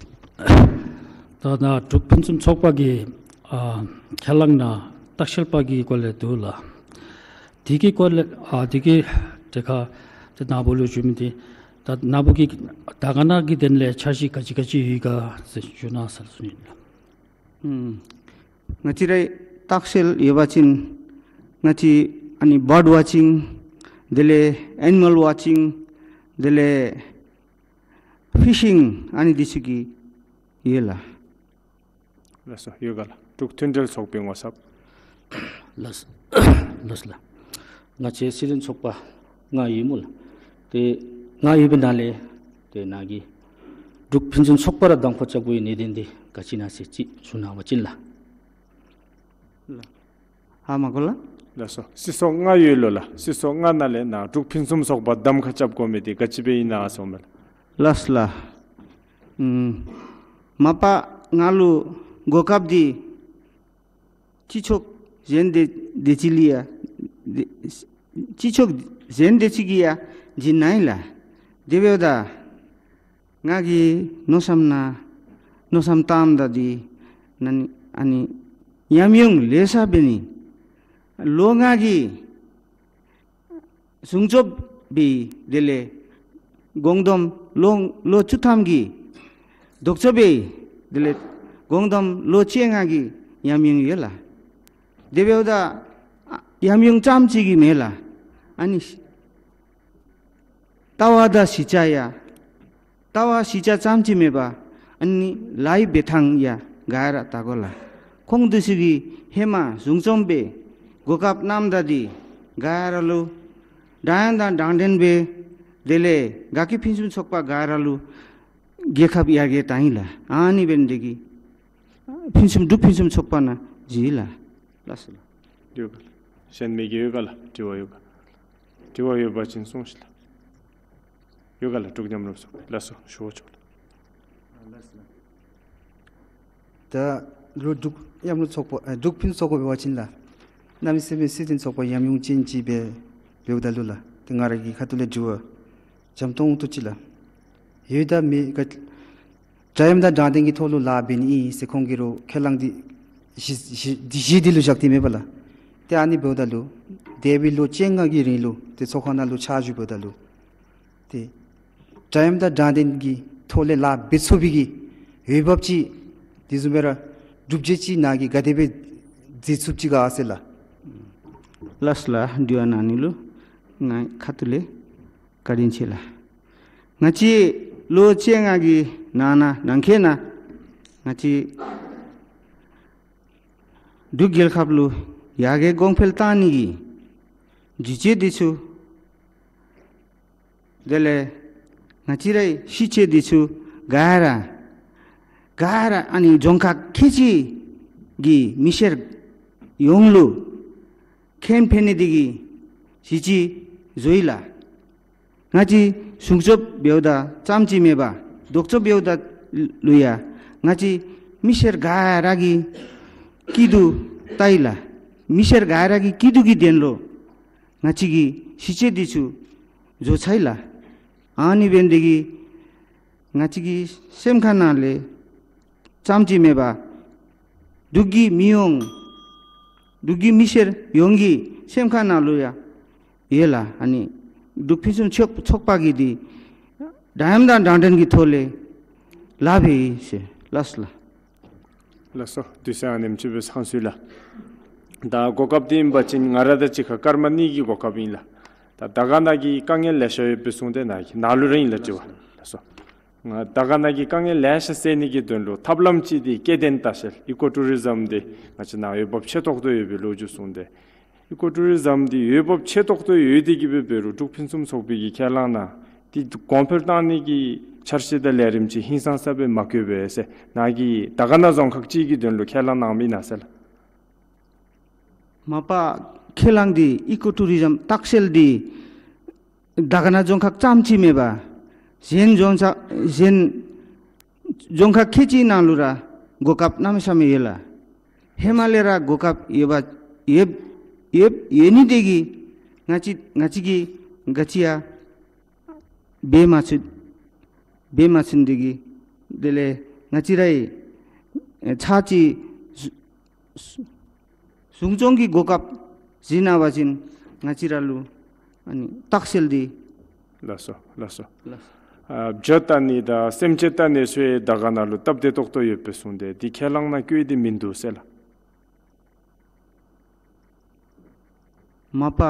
སོ། ད་ནཱ་འབྲུག་ཕུན་སུམ་ཚོགས་པ་གི་ཨ་ཁས་བླངས་ནང་ལྟ་བཤལ་པ་གི་སྐོར་ལས་འདུག་ལགས། དེ་གི་སྐོར་ལས་ཨ་དེ་གི་དེ་ཁར་ཏེ་ནཱ་བུ་ལུ་ཞུ་མི་འདི་ད་ནཱ་བུ་གིས་དར་དཀར་ནང་གི་དོན་ལས་འཆར་གཞི་ག་ཅི་ག་ཅི་ཡོད་ག་ཟེར་ཞུ་གནང་ཟེར་ཞུ་ནི་ལགས། ཨུམ། ང་བཅས་རའི་ལྟ་བཤལ་ཡོད་པ་ཅིན་ང་བཅས་ཨ་ནི་བཱརཌ་ཝོ་ཅིང་དེ་ལས་ཨེ་ནི་མཱལ་ཝོ་ཅིང་དེ་ལས་ཕི་ཤིང་ཨ་ནི་འདི་ཚུ་གི་ཡོད་ལགས། ལགས་སོ། ཡོད་ག་ལགས། འབྲུག་མཐུན་འབྲེལ་ཚོགས་པའི་ངོ་ཚབ། ལགས་སོ། ལགས་སོ་ལགས། ང་བཅས་སྲིད་དོན་ཚོགས་པ་ལྔ་ཡོད་སྨོ་ལགས། ཏེ་ལྔ་ཡོད་པའི་ནང་ལས་ཏེ་ནཱ་གིས་འབྲུག་ཕུན་སུམ་ཚོགས་པ་ར་གདམ་ཁ་རྐྱབ་དགོ་པའི་གནད་དོན་འདི་ག་ཅི་ཨིན་ན་ཟེར་ཅིག་ཞུ་གནང་བ་ཅིན་ལགས། ལགས། ཧ་མ་གོ་ལགས། ལགས་སོ། སྲིད་ཚོགས་ལྔ་ཡོད་ལོ་ལགས། སྲིད་ཚོགས་ལྔ་ནང་ལས་ནཱ་འབྲུག་ཕུན་སུམ་ཚོགས་པ་གདམ་ཁ་རྐྱབ་དགོ་མི་འདི་ག་ཅི་སྦེ་ཨིན་ན་ཟེར་མས་ལགས། ལགས་སོ་ལགས། ཨུམ། མ་པ་ང་ལུ་གོ་སྐབས་འདི་སྤྱི་ཚོགས་གཞན་དེ་དེ་ཅིག་ལུ་ཡང་དེ་སྤྱི་ཚོགས་གཞན་དེ་ཅིག་གིས་ཡང་བྱིན་གནང་ཡི་ལགས། དེ་འབདཝ་ད་ང་གིས་མནོ་བསམ་ནང་མནོ་བསམ་བཏངམ་ད་འདི་ནང་ཨ་ནི་ཉམས་མྱོང་ལེ་ཤ་འབད་ནི་ལོ་ལྔ་གི་གཞུང་སྐྱོབ་འབད་དེ་ལས་གོང་བསྡོམས་ལོ་ལོ་བཅུ་ཐམ་གྱི་ལྡོག་ཕྱོགས་འབད་དེ་ལས་གོང་བསྡོམས་ལོ་བཅོ་ལྔ་གི་ཉམས་མྱོང་ཡོད་ལགས། དེ་འབདཝ་ད་ཨ་ཉམས་མྱོང་ཙམ་ཅིག་གིས་མེན་ལགས། ཨ་ནི་ལྟ་བ་དང་གཞི་རྩ་ཡང་ལྟ་བ་གཞི་རྩ་ཙམ་ཅིག་མེན་པར་ཨ་ནི་ལཱ་གི་འབད་ཐངས་ཡང་ག་ར་བལྟ་དགོ་ལགས། ཁོང་འདི་ཚུ་གིས་ཧེ་མ་གཞུང་སྐྱོབ་འབད་གོ་སྐབས་གནངམ་ད་འདི་ག་ར་ལུ་དྲང་དང་དྲང་བདེན་སྦེ་དེ་ལས་དགའ་སྐྱིད་ཕུན་སུམ་ཚོགས་པ་ག་ར་ལུ་རྒྱལ་ཁབ་ཡར་རྒྱས་བཏང་ཡི་ལགས། ཨ་ནི་འབད་ནི་དེ་གིས་ཕུན་སུམ་འབྲུག་ཕུན་སུམ་ཚོགས་པ་ནང་བཞུགས་ཡི་ལགས། ལགས་སོ་ལགས། ཡོད་ག་ལགས། གཞན་མི་གི་ཡོད་ག་ལགས། དྲི་བ་ཡོད་ག། དྲི་བ་ཡོད་པ་ཅིན་གསུངས་ཤིག་ལགས། ཡོད་ག་ལགས། འབྲུག་མཉམ་རུབ་ཚོགས་པའི། ལགས་སོ། ཞུ་བ་ཆོག་ལགས། ད་ལོ་འབྲུག་མཉམ་རུབ་ཚོགས་པ་ཨ་འབྲུག་ཕུན་ཚོགས་པ་འབད་བ་ཅིན་ལགས་གནམ་མེད་ས་མེད་སྲིད་དོན་ཚོགས་པ་ཉམས་མྱོང་ཅན་ཅིག་སྦེ་འབདཝ་ད་ལུ་ལགས་ཏེ་ང་ར་གི་ཁ་ཐུག་ལས་དྲི་བ་འཇམ་ཏོང་ཏོ་ཅིག་ལགས། ཡོད་དང་མེད་ག་དྲ་ཡམས་དང་དྲང་བདེན་གྱི་ཐོག་ལུ་ལཱ་འབད་ནི་ཨིན་ཟེར་ཁོང་གིས་རོགས་ཁས་བླངས་འདི་གཞི་གཞི་གཞི་འདི་ལུ་བཞག་སྟེ་མེན་པ་ལགས། ཏེ་ཨ་ནི་འབདཝ་ད་ལུ་འདས་པའི་ལོ་བཅོ་ལྔ་གི་རིང་ལུ་ཏེ་ཚོགས་ཁང་ནང་ལུ་ཕྱག་ཞུ་འབདཝ་ད་ལུ་ཏེ་དྲ་ཡམས་དང་དྲང་བདེན་གྱི་ཐོག་ལས་ལཱ་འབད་ཚུགས་པའི་གི་འོས་འབབ་ཅིག་དེ་བཟུམ་སྦེ་ར་གྲུབ་འབྲས་ཅིག་ནཱ་གིས་ག་དེ་སྦེ་མཛད་ཚུགསཔ་ཅིག་ག་ཟེར་ལགས། ལགས་སོ་ལགས། དྲི་བ་གནང་ནི་ལུ་ང་ཁ་ཐུག་ལས་བཀའ་དྲིན་ཆེ་ལགས། ང་བཅས་ལོ་བཅོ་ལྔ་གི་ནང་ན་ནང་འཁོད་ན་ང་བཅས་འབྲུག་རྒྱལ་ཁབ་ལུ་ཡར་རྒྱས་གོང་འཕེལ་བཏང་ནི་གི་འགྱུར་བཅོས་འདི་ཚུ་དེ་ལས་ང་བཅས་རའི་གཞི་རྩ་འདི་ཚུ་ག་ར་ག་ར་ཨ་ནི་རྫོང་ཁག་ཁལ་གཅིག་གི་མི་སེར་ཡོངས་ལུ་མཁྱེན་ཕན་ནི་དེ་གིས་གཞི་རྩ་བཟོ་ཡི་ལགས། ང་བཅས་སྲུང་སྐྱོབ་འབདཝ་ད་ཙམ་ཅིག་མེན་པར་བཟློག་སྐྱབས་འབདཝ་ད་ལུ་ཡང་ང་བཅས་མི་སེར་ག་ར་གི་སྐྱིད་སྡུག་བལྟ་ཡི་ལགས། མི་སེར་ག་ར་གི་སྐྱིད་སྡུག་གི་དོན་ལུ་ང་བཅས་ཀྱིས་གཞིས་བྱེས་འདི་ཚུ་བཟོ་ཚར་ཡི་ལགས། ཨ་ནི་འབད་ནི་དེ་གིས་ང་བཅས་ཀྱི་སེམས་ཁ་ནང་ལས་ཙམ་ཅིག་མེན་པར་འབྲུག་གི་མི་ཡོངས་འབྲུག་གི་མི་སེར་ཡོངས་ཀྱི་སེམས་ཁ་ནང་ལུ་ཡང་ཡོད་ལགས། ཨ་ནི་འབྲུག་ཕུན་སུམ་ཚོགས་ཚོགས་པ་གིས་འདི་འདྲ་མཉམ་དང་འདྲ་འདྲན་གྱི་ཐོག་ལས་ལཱ་འབད་ཡི་ཟེར་ལགས་སོ་ལགས། ལགས་སོ། དུས་ཚོད་ཨ་ནེམ་ཅིག་སྦེ་ཚང་སོ་ཡི་ལགས། ད་གོ་སྐབས་འདི་ཨིན་པ་ཅིན་ང་ར་དང་གཅིག་ཁར་སྐར་མ་གཉིས་ཀྱི་གོ་སྐབས་ཨིན་ལགས། ད་དར་དཀར་ནང་གི་དཀའ་ངལ་ལེ་ཤ་ཡོདཔ་སྦེ་གསུངས་ཏེ་ནཱ་གི་ནཱ་ལུ་ར་ཨིན་ལགས་དྲི་བ། ལགས་སོ། ང་དར་དཀར་ནང་གི་དཀའ་ངལ་ལེ་ཤ་སེལ་ནི་གི་དོན་ལུ་ཐབས་ལམ་ཅིག་འདི་སྐྱེ་ལྡན་ལྟ་བཤལ་ཨི་ཀོ་ཊུ་རི་ཛམ་འདི་ང་བཅས་ནཱ་འོས་འབབ་ཆེ་ཏོག་ཏོ་ཡོད་པའི་ལོ་རྒྱུས་གསུངས་ཏེ། ཨི་ཀོ་ཊུ་རི་ཛམ་འདི་འོས་འབབ་ཆེ་ཏོག་ཏོ་ཡོད་དེ་གིས་འབད་འབད་རུང་འབྲུག་ཕུན་སུམ་ཚོགས་པའི་གི་ཁས་བླངས་ནང་འདི་གོང་འཕེལ་བཏང་ནི་གི་འཆར་གཞི་དང་ལས་རིམ་ཅིག་ཧིང་སངས་ས་སྦེ་མ་བཀོད་པས་ཟེར་ནཱ་གི་དར་དཀར་ན་རྫོང་ཁག་ཅིག་གི་དོན་ལུ་ཁས་བླངས་གནངམ་ཨིན་ན་ཟེར་ལགས། མ་པ་ཁས་བླངས་འདི་ཨི་ཀོ་ཊུ་རི་ཛམ་ལྟ་བཤལ་འདི་དར་དཀར་ན་རྫོང་ཁག་ཙམ་ཅིག་མེན་པར་གཞན་རྫོང་ཁག་གཞན་རྫོང་ཁག་ཁལ་གཅིག་ནང་ལུ་ར་གོ་སྐབས་གནམ་མེད་ས་མེད་ཡོད་ལགས། ཧེ་མ་ལས་ར་གོ་སྐབས་ཡོད་པ་ཡོད་ཡོད་ཡོད་ནི་དེ་གིས་ང་བཅས་ང་བཅས་ཀྱིས་ག་ཅི་ཡང་འབད་མ་ཚུགས་འབད་མ་ཚུགས་ནི་དེ་གིས། དེ་ལས་ང་བཅས་རའི་ཨེ་ཚར་གཅིག་སྲུང་སྐྱོབ་ཀྱི་གོ་སྐབས་བྱིན་གནང་བ་ཅིན་ང་བཅས་ར་ལུ་ཨ་ནི་ལྟ་བཤལ་འདི། ལགས་སོ་ལགས་སོ། ལགས། ཨ་བྱ་བལྟ་ནི་དང་སེམས་ཅན་བལྟ་ནི་ཚུ་ཡང་དར་དཀར་ནང་ལུ་སྟབས་བདེ་ཏོག་ཏོ་ཡོད་པས་གསུངས་ཏེ་འདི་ཁས་བླངས་ནང་བཀོད་དེ་མིན་འདུག་ཟེར་ལགས། མ་པ་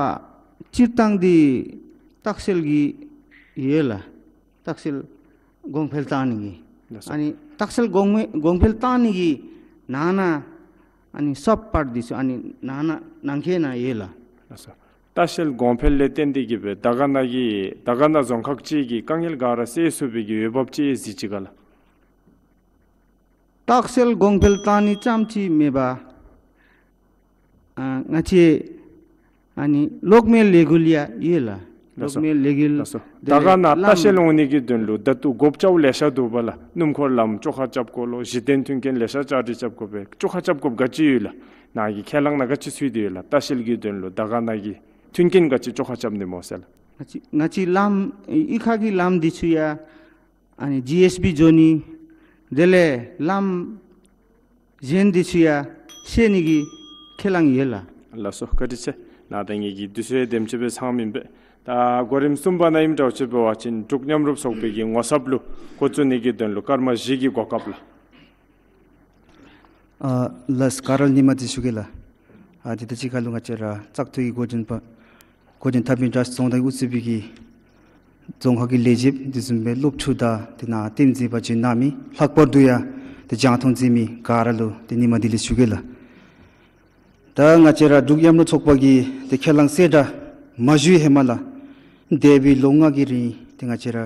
སྤྱིར་བཏང་འདི་ལྟ་བཤལ་གྱི་ཡོད་ལགས། ལྟ་བཤལ་གོང་འཕེལ་བཏང་ནི་གི། ལགས་སོ། ཨ་ནི་ལྟ་བཤལ་གོང་མེ་གོང་འཕེལ་བཏང་ནི་གི་ནང་ན་ཨ་ནི་སབ་པརཊ་འདི་ཚུ་ཨ་ནི་ནང་ན་ནང་འཁོད་ནང་ཡོད་ལགས། ལགས་སོ། ལྟ་བཤལ་གོང་འཕེལ་ལས་བརྟེན་ཏེ་གིས་འབད་དར་དཀར་ནང་གི་དར་དཀར་ན་རྫོང་ཁག་ཅིག་གི་དཀའ་ངལ་ག་ར་སེལ་ཚུགས་པའི་གི་འོས་འབབ་ཅིག་གཟིགས་ཅི་ག་ལགས། ལྟ་བཤལ་གོང་འཕེལ་བཏང་ནི་ཙམ་ཅིག་མེན་པར་ཨ་ང་བཅས་ཨ་ནི་གློག་མེ་ལས་འགུལ་ཡང་ཡོད་ལགས། ལགས་སོ། གློག་མེ་ལས་འགུལ། ལགས་སོ། དེ་དར་དཀར་ནང་ལྟ་ལམ་བཤལ་འོང་ནི་གི་དོན་ལུ་ད་ལྟོ་དགོཔ་ཅིག་ལེ་ཤ་འདུག་པ་ལགས། སྣུམ་འཁོར་ལམ་བཅོ་ཁ་རྐྱབ་དགོ་ལོ། གཞི་རྟེན་མཐུན་རྐྱེན་ལེ་ཤ་བཅའ་སྒྲིག་རྐྱབ་དགོ་པས། བཅོ་ཁ་རྐྱབ་དགོཔ་ག་ཅི་ཡོད་ལགས། ནཱ་གི་ཁས་བླངས་ནང་ག་ཅི་ཚུད་དེ་ཡོད་ལགས། ལྟ་བཤལ་གྱི་དོན་ལུ་དར་དཀར་ནང་གི་མཐུན་རྐྱེན་ག་ཅི་བཅོ་ཁ་རྐྱབ་ནི་སྨོ་ཟེར་ལགས། ང་བཅས་ང་བཅས་ལམ་གཡུས་ཁ་གི་ལམ་འདི་ཚུ་ཡང་ཨ་ནི་ཇི་ཨེསི་བི་བཟོ་ནི། དེ་ལས་ལམ་གཞན་འདི་ཚུ་ཡང་བཤལ་ནི་གི་ཁས་བླངས་ཡོད་ལགས། ལགས་སོ། བཀའ་དྲིན་ཆེ། ནཱ་ད་ངེ་གི་དུས་ཚོད་དེམ་ཅིག་སྦེ་ཚངམ་ཨིན་པས། ད་གོ་རིམ་གསུམ་པ་ནང་ཨིནམ་འདྲཝ་ཅིག་འབད་བ་ཅིན་འབྲུག་མཉམ་རུབ་ཚོགས་པའི་གི་ངོ་ཚབ་ལུ་འགོ་བཙུགས་ནི་གི་དོན་ལུ་སྐར་མ་བཞི་གི་གོ་སྐབས་ལགས། ཨ་ལགས། ག་ར་ལུ་ཉིནམ་བདེ་ཞུ་གེ་ལགས། ཨ་དེ་ད་ཅི་ཁ་ལུ་ང་བཅས་ར་བཙག་འཐུ་གི་འགོ་འདྲེན་པ་འགོ་འདྲེན་འཐབ་མི་བཀྲ་ཤིས་རྫོང་བདག་གིས་དབུ་གཙོས་པའི་གི་རྫོང་ཁག་གི་ལས་བྱེདཔ་དེ་བཟུམ་སྦེ་སློབ་ཕྲུག་དང་དེ་ནང་བསྟན་འཛིན་པ་ཅིག་གནང་མི་ལྷག་པར་དུ་ཡང་དེ་རྒྱང་མཐོང་གཟིགས་མི་ག་ར་ལུ་དེ་ཉིནམ་བདེ་ལེགས་ཞུ་གེ་ལགས། ད་ང་བཅས་ར་འབྲུག་མཉམ་རུབ་ཚོགས་པ་གི་དེ་ཁས་བླངས་གསལ་བསྒྲགས་མ་ཞུ་བའི་ཧེ་མ་ལགས། འདས་པའི་ལོ་ལྔ་གི་རིང་དེ་ང་བཅས་ར་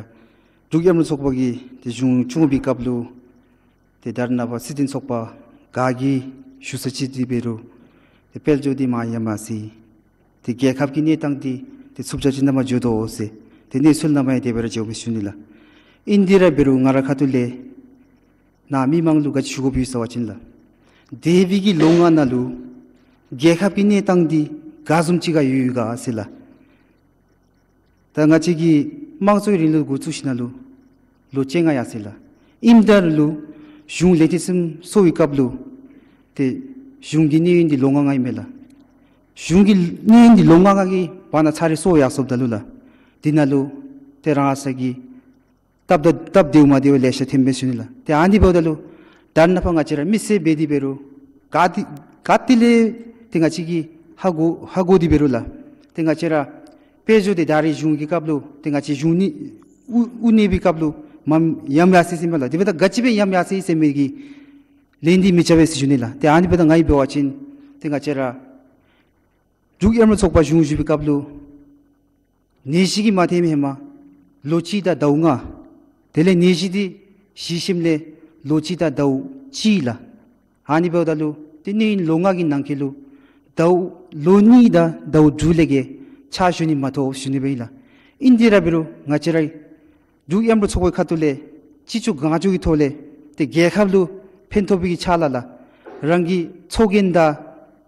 འབྲུག་མཉམ་རུབ་ཚོགས་པ་གིས་དེ་གཞུང་སྐྱོང་བའི་སྐབས་ལུ་དེ་ད་རེས་ནངས་པ་སྲིད་དོན་ཚོགས་པ་ག་གིས་ཞུ་ས་ཅིག་འདི་འབད་རུང་དེ་དཔལ་འབྱོར་འདི་མར་ཡར་མར་སོང་། དེ་རྒྱལ་ཁབ་ཀྱི་གནས་སྟངས་འདི་དེ་ཚུབ་ཆ་ཅིག་ནང་མར་འགྱོ་དོ་ཟེར་དེ་གནས་ཚུལ་ནང་མར་ཡང་དེ་སྦེ་ར་འགྱོཝ་སྦེ་ཞུ་ནི་ལགས། ཨིན་ཏེ་ར་འབད་རུང་ང་རའི་ཁ་ཐུག་ལས་ནཱ་མི་མང་ལུ་ག་ཅི་ཞུ་དགོཔ་ཡོད་ཟེར་བ་ཅིན་ལགས། འདས་པའི་གི་ལོ་ལྔ་ནང་ལུ་རྒྱལ་ཁབ་ཀྱི་གནས་སྟངས་འདི་ག་བཟུམ་ཅིག་ཁར་ཡོད་ཡོད་ག་ཟེར་ལགས། ད་ང་བཅས་ཀྱི་དམངས་གཙོའི་རིང་ལུགས་འགོ་བཙུགས་ཞིནམ་ལས་ལོ་བཅོ་ལྔ་ཡར་སོ་ཡི་ལགས། ཨིནམ་ད་ལུ་གཞུང་ལས་ཐོག་གསུམ་སོར་བའི་སྐབས་ལུ་ཏེ་གཞུང་གི་གནས་ཡུན་འདི་ལོ་ལྔ་ལྔ་ཨིན་མས་ལགས། གཞུང་གི་གནས་ཡུན་འདི་ལོ་ལྔ་ལྔ་གི་བར་ན་ཚར་རེ་སོར་ཡར་སོངམ་ད་ལུ་ལགས། དེ་ནང་ལུ་ཏེ་རང་སོ་གི་སྟབས་བདེ་སྟབས་བདེཝ་མ་བདེཝ་ལེ་ཤ་ཐོནམ་མས་ཟེར་ཞུ་ནི་ལགས། ཏེ་ཨ་ནི་འབདཝ་ད་ལུ་ད་རེས་ནངས་པ་ང་བཅས་ར་མི་སེར་འབད་དེ་འབད་རུང་ག་ཏེ་ག་ཏེ་ལས་ཏེ་ང་བཅས་ཀྱིས་ཧ་གོ་ཧ་གོ་སྟེ་འབད་རུང་ལགས། ཏེ་ང་བཅས་ར་དཔལ་འབྱོར་འདི་ད་རེས་གཞུང་གི་སྐབས་ལུ་ཏེ་ང་བཅས་གཞུང་གི་དབུ་དབུ་གནས་པའི་སྐབས་ལུ་མངམ་ཡངམ་ཡར་སོ་ཡི་ཟེར་མས་ལགས། དེ་འབདཝ་ད་ག་ཅི་སྦེ་ཡངམ་ཡར་སོ་ཡི་ཟེར་མི་གི་ལན་འདི་མི་རྐྱབ་པས་ཟེར་ཞུ་ནི་ལགས། ཏེ་ཨ་ནི་འབདཝ་ད་ང་གིས་འབད་བ་ཅིན་ཏེ་ང་བཅས་ར་འབྲུག་མཉམ་རུབ་ཚོགས་པ་གཞུང་བཞུགས་པའི་སྐབས་ལུ་ནད་གཞི་གིས་མ་ཐོནམ་ཧེ་མ་ལོ་གཅིག་དང་ཟླཝ་ལྔ། དེ་ལས་ནད་གཞི་འདི་ཞི་ཞིནམ་ལས་ལོ་གཅིག་དང་ཟླཝ་གཅིག་ལགས། ཨ་ནི་འབདཝ་ད་ལུ་ཏེ་གནས་ཡུན་ལོ་ལྔ་གི་ནང་འཁོད་ལུ་ཟླཝ་ལོ་གཉིས་དང་ཟླཝ་དྲུག་ལས་བརྒལ་ཕྱག་ཞུ་ནི་མ་ཐོབ་ཞུ་ནི་སྦེ་ཨིན་ལགས། ཨིན་ཏེ་ར་འབད་རུང་ང་བཅས་ར་འབྲུག་མཉམ་རུབ་ཚོགས་པའི་ཁ་ཐུག་ལས་ཅི་ལྕོགས་གང་ལྕོགས་ཀྱི་ཐོག་ལས་ཏེ་རྒྱལ་ཁབ་ལུ་ཕན་ཐོགས་པའི་གི་ཕྱག་ལཱ་ལགས། རང་གི་ཚོགས་རྒྱན་དང་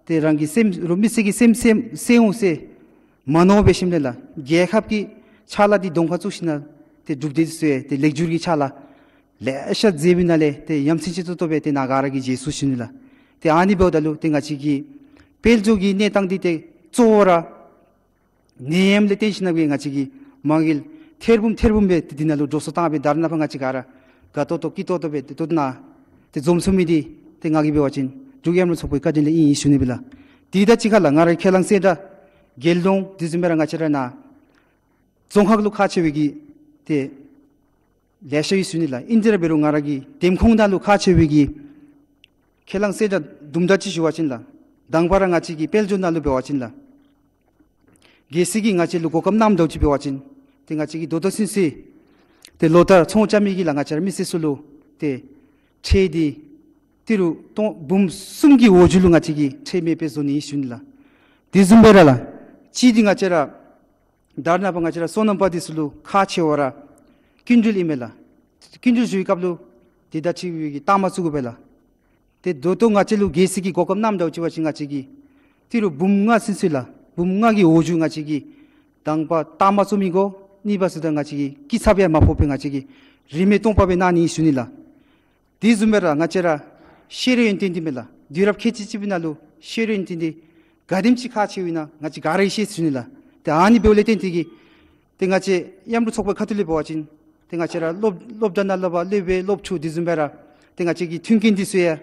ཏེ་རང་གི་སེམས་རུ་མི་སེར་གྱི་སེམས་སེམས་སེམས་འོང་ཟེར་མ་མནོ་བར་ཞིནམ་ལས་ལགས། རྒྱལ་ཁབ་ཀྱི་ཕྱག་ལཱ་འདི་གདོང་ཁར་བཙུགས་ཞིནམ་ལས་ཏེ་འབྲུག་སྡེ་ཚུ་ཡང་ཏེ་ལེགས་བསྒྱུར་གྱི་ཕྱག་ལཱ་ལེ་ཤ་མཛད་པའི་ནང་ལས་ཏེ་ཡ་མཚན་ཆེ་ཏོག་ཏོ་སྦེ་ཏེ་ནཱ་ག་ར་གིས་མཇལ་ཚུགས་ཞུ་ནི་ལགས། ཏེ་ཨ་ནི་འབདཝ་ད་ལུ་ཏེ་ང་བཅས་ཀྱི་དཔལ་འབྱོར་གྱི་གནས་སྟངས་འདི་ཏེ་གཙོ་བོ་ར་ནད་ཡམས་ལས་བརྟེན་ཞིནམ་ལས་ང་བཅས་ཀྱི་མ་གི་ཐེར་འབུམ་ཐེར་འབུམ་སྦེ་ཏེ་འདི་ནང་ལུ་འགྲོ་སོང་བཏང་སྦེ་ད་རེས་ནངས་པ་ང་བཅས་ག་ར་དགའ་ཏོག་ཏོ་སྐྱིད་ཏོག་ཏོ་སྦེ་ཏེ་ད་ལྟོ་ནཱ་ཏེ་འཛོམས་ཚུགས་མི་འདི་ཏེ་ང་གིས་འབད་བ་ཅིན་འབྲུག་མཉམ་རུབ་ཚོགས་པའི་བཀའ་དྲིན་ལས་ཨིན་ཨིན་ཞུ་ནི་སྦེ་ལགས། དེ་དང་གཅིག་ཁར་ལགས་ང་རའི་ཁས་བླངས་གསལ་བསྒྲགས་རྒྱལ་ཡོངས་དེ་བཟུམ་སྦེ་ར་ང་བཅས་ར་ནཱ་རྫོང་ཁག་ལུ་ཁག་ཆེ་བའི་གི་ཏེ་ལེ་ཤ་ཡོད་ཞུ་ནི་ལགས། ཨིན་ཏེ་ར་འབད་རུང་ང་ར་གི་འདེམས་ཁོངས་ནང་ལུ་ཁག་ཆེ་བའི་གི་ཁས་བླངས་གསལ་བསྒྲགས་དུམ་གྲ་ཅིག་ཞུ་བ་ཅིན་ལགས། དང་པ་ར་ང་བཅས་ཀྱི་དཔལ་འབྱོར་ནང་ལུ་འབད་བ་ཅིན་ལགས། གལ་སྲིད་ཀྱི་ང་བཅས་ལུ་གོ་སྐབས་གནངམ་ད་ཅིག་འབད་བ་ཅིན་ཏེ་ང་བཅས་ཀྱིས་ད་ལྟོ་ཚུན་ཚོད་ཏེ་ལོ་ལྟར་ཚོང་རྐྱབ་མི་གི་ལགས་ང་བཅས་ར་མི་སེར་ཚུ་ལུ་ཏེ་ཁྲལ་འདི་ཏི་རུ་སྟོང་འབུམ་གསུམ་གྱི་འོག་འགྱོ་ལུ་ང་བཅས་ཀྱིས་ཁྲལ་མེད་པར་བཟོ་ནི་ཨིན་ཞུ་ནི་ལགས། དེ་བཟུམ་སྦེ་ར་ལགས་གཅིག་འདི་ང་བཅས་ར་ད་རེས་ནངས་པ་ང་བཅས་ར་སོ་ནམ་པ་འདི་ཚུ་ལུ་ཁག་ཆེ་བ་ར་སྐྱིན་འགྲུལ་ཨིན་མས་ལགས། སྐྱིན་འགྲུལ་ཞུ་བའི་སྐབས་ལུ་ཏེ་ད་ཅི་བའི་གི་རྟགས་མ་བཙུགས་གོ་པས་ལགས། ཏེ་ད་ལྟོ་ང་བཅས་ལུ་གལ་སྲིད་ཀྱི་གོ་སྐབས་གནངམ་ད་ཅིག་འབད་བ་ཅིན་ང་བཅས་ཀྱིས་ཏི་རུ་འབུམ་ལྔ་ཚུན་ཚོད་ལགས། འབུམ་ལྔ་གི་འོག་འགྱོ་ང་བཅས་ཀྱིས་དང་པ་རྟགས་མ་བཙུགས་མི་དགོ། གཉིས་པ་ཟེརཝ་ད་ང་བཅས་ཀྱིས་སྐྱིན་ཚབ་ཡང་མ་ཕོག་པར་ང་བཅས་ཀྱིས་རིན་མེད་སྟོང་པ་སྦེ་གནང་ནི་ཨིན་ཞུ་ནི་ལགས། དེ་བཟུམ་སྦེ་ར་ང་བཅས་ར་ཤེས་རིག་ཡོན་ཏན་འདི་མས་ལགས། དུས་རབས་ཁལ་གཅིག་གཅིག་པའི་ནང་ལུ་ཤེས་རིག་ཡོན་ཏན་འདི་ག་དེམ་ཅིག་ཁག་ཆེཝ་ཨིན་ན་ང་བཅས་ག་ར་གིས་ཤེས་ཞུ་ནི་ལགས། ཏེ་ཨ་ནི་འབདཝ་ལས་བརྟེན་ཏེ་གིས་ཏེ་ང་བཅས་མཉམ་རུབ་ཚོགས་པའི་ཁ་ཐུག་ལས་འབད་བ་ཅིན་ཏེ་ང་བཅས་ར་སློབ་སློབ་གྲྭ་ནང་ལུ་འབད་སློབ་དཔོན་སློབ་ཕྲུག་དེ་བཟུམ་སྦེ་ར་ཏེ་ང་བཅས་ཀྱི་མཐུན་རྐྱེན་འདི་ཚུ་ཡང་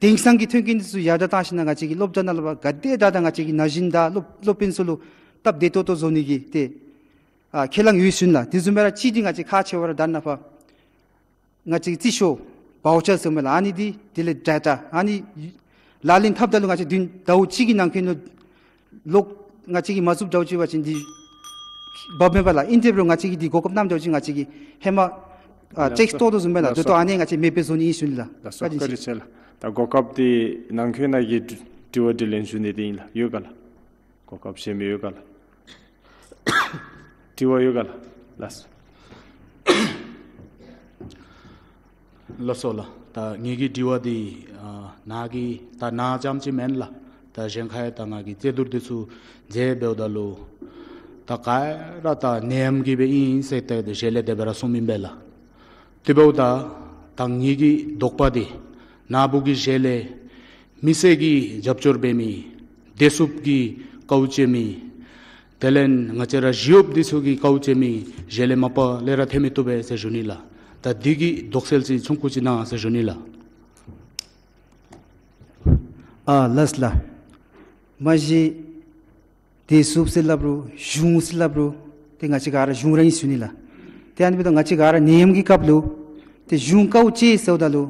དེང་སང་གི་མཐུན་རྐྱེན་འདི་ཚུ་ཡར་དྲག་བཏང་ཞིནམ་ལས་ང་བཅས་ཀྱི་སློབ་གྲྭ་ནང་ལུ་འབད་ག་དེ་དྲག་དྲག་ང་བཅས་ཀྱི་ན་གཞོན་དང་སློབ་སློབ་དཔོན་ཚུ་ལུ་སྟབས་བདེ་ཏོག་ཏོ་བཟོ་ནི་གི་ཏེ་ཨ་ཁས་བླངས་ཡོད་ཞུ་ནི་ལགས། དེ་བཟུམ་སྦེ་ར་གཅིག་འདི་ང་བཅས་ཁག་ཆེ་བ་ར་ད་རེས་ནངས་པ་ང་བཅས་ཀྱི་རྩིས་ཤོག་བའོ་ཅར་ཟེར་མས་ལགས། ཨ་ནི་འདི་དེ་ལས་ཌེ་ཊ་ཨ་ནི་ལག་ལེན་འཐབ་ད་ལུ་ང་བཅས་བདུན་ཟླཝ་གཅིག་གི་ནང་འཁོད་ལུ་ལོག་ང་བཅས་ཀྱིས་མ་བཙུགསཔ་ད་ཅིག་འབད་བ་ཅིན་འདི་འབབ་མས་པ་ལགས། ཨིན་ཏེ་འབད་རུང་ང་བཅས་ཀྱིས་འདི་གོ་སྐབས་གནངམ་ད་ཅིག་ང་བཅས་ཀྱིས་ཧེ་མ་ཨ་ལགས་ཅེཀ་སོ། བཏོག་དོ་བཟུམ་སྦེ་ལགས། ལགས་ད་ལྟོ་སོ། ཨ་ནི་ང་བཅས་མེདཔ་སྦེ་བཟོ་ནི་ཨིན་ཞུ་ནི་ལགས། ལགས་སོ། བཀའ་དྲིན་ཆེ། བཀའ་དྲིན་ཆེ་ལགས། ད་གོ་སྐབས་འདི་ནང་འཁོད་ནང་གི་དྲི་དྲི་བ་དྲིས་ལན་ཞུ་ནི་འདི་ཨིན་ལགས། ཡོད་ག་ལགས། གོ་སྐབས་གཞན་མི་ཡོད་ག་ལགས། དྲི་བ་ཡོད་ག་ལགས། ལགས་སོ། ལགས་སོ་ལགས། ད་ངེ་གི་དྲི་བ་འདི་ཨ་ནཱ་གི་ད་ནཱ་རྐྱངམ་ཅིག་མེན་ལགས། ད་གཞན་ཁར་ཡང་ད་ང་གིས་རྩོད་བསྡུར་འདི་ཚུ་མཛདཔ་ད་ལུ་ད་ག་ར་ད་ནད་ཡམས་ཀྱིས་སྦེ་ཨིན་ཨིན་ཟེར་ཏེ་ཞལ་ལས་དེ་སྦེ་ར་གསུངམ་ཨིན་པས་ལགས། དེ་འབདཝ་ད་ད་ངེ་གི་དོགས་པ་འདི་ནཱ་བུ་གི་ཞལ་ལས་མི་སེར་གྱི་རྒྱབ་སྐྱོར་འབད་མི་བདེ་སྲུངཔ་གི་དཀའཝ་སྤྱད་མི་དེ་ལས་ང་བཅས་ར་ཞི་གཡོགཔ་འདི་ཚུ་གི་དཀའཝ་སྤྱད་མི་ཞལ་ལས་མ་པ་ལས་ར་ཐོན་མི་བཏུབ་པས་ཟེར་ཞུ་ནི་ལགས། ད་འདི་གི་དོགས་སེལ་ཅིག་ཆུང་ཀུ་ཅིག་གནང་ཟེར་ཞུ་ནི་ལགས། ཨ་ལགས་ལགས། མ་གཞི་བདེ་སྲུངཔ་ཟེར་སླབ་རུང་གཞུང་ཟེར་སླབ་རུང་ཏེ་ང་བཅས་ག་ར་གཞུང་ར་ཨིན་ཞུ་ནི་ལགས། ཏེ་ཨ་ནི་འབདཝ་ད་ང་བཅས་ག་ར་ནད་ཡམས་ཀྱི་སྐབས་ལུ་ཏེ་གཞུང་དཀའཝ་སྤྱད་ཟེརཝ་ད་ལུ་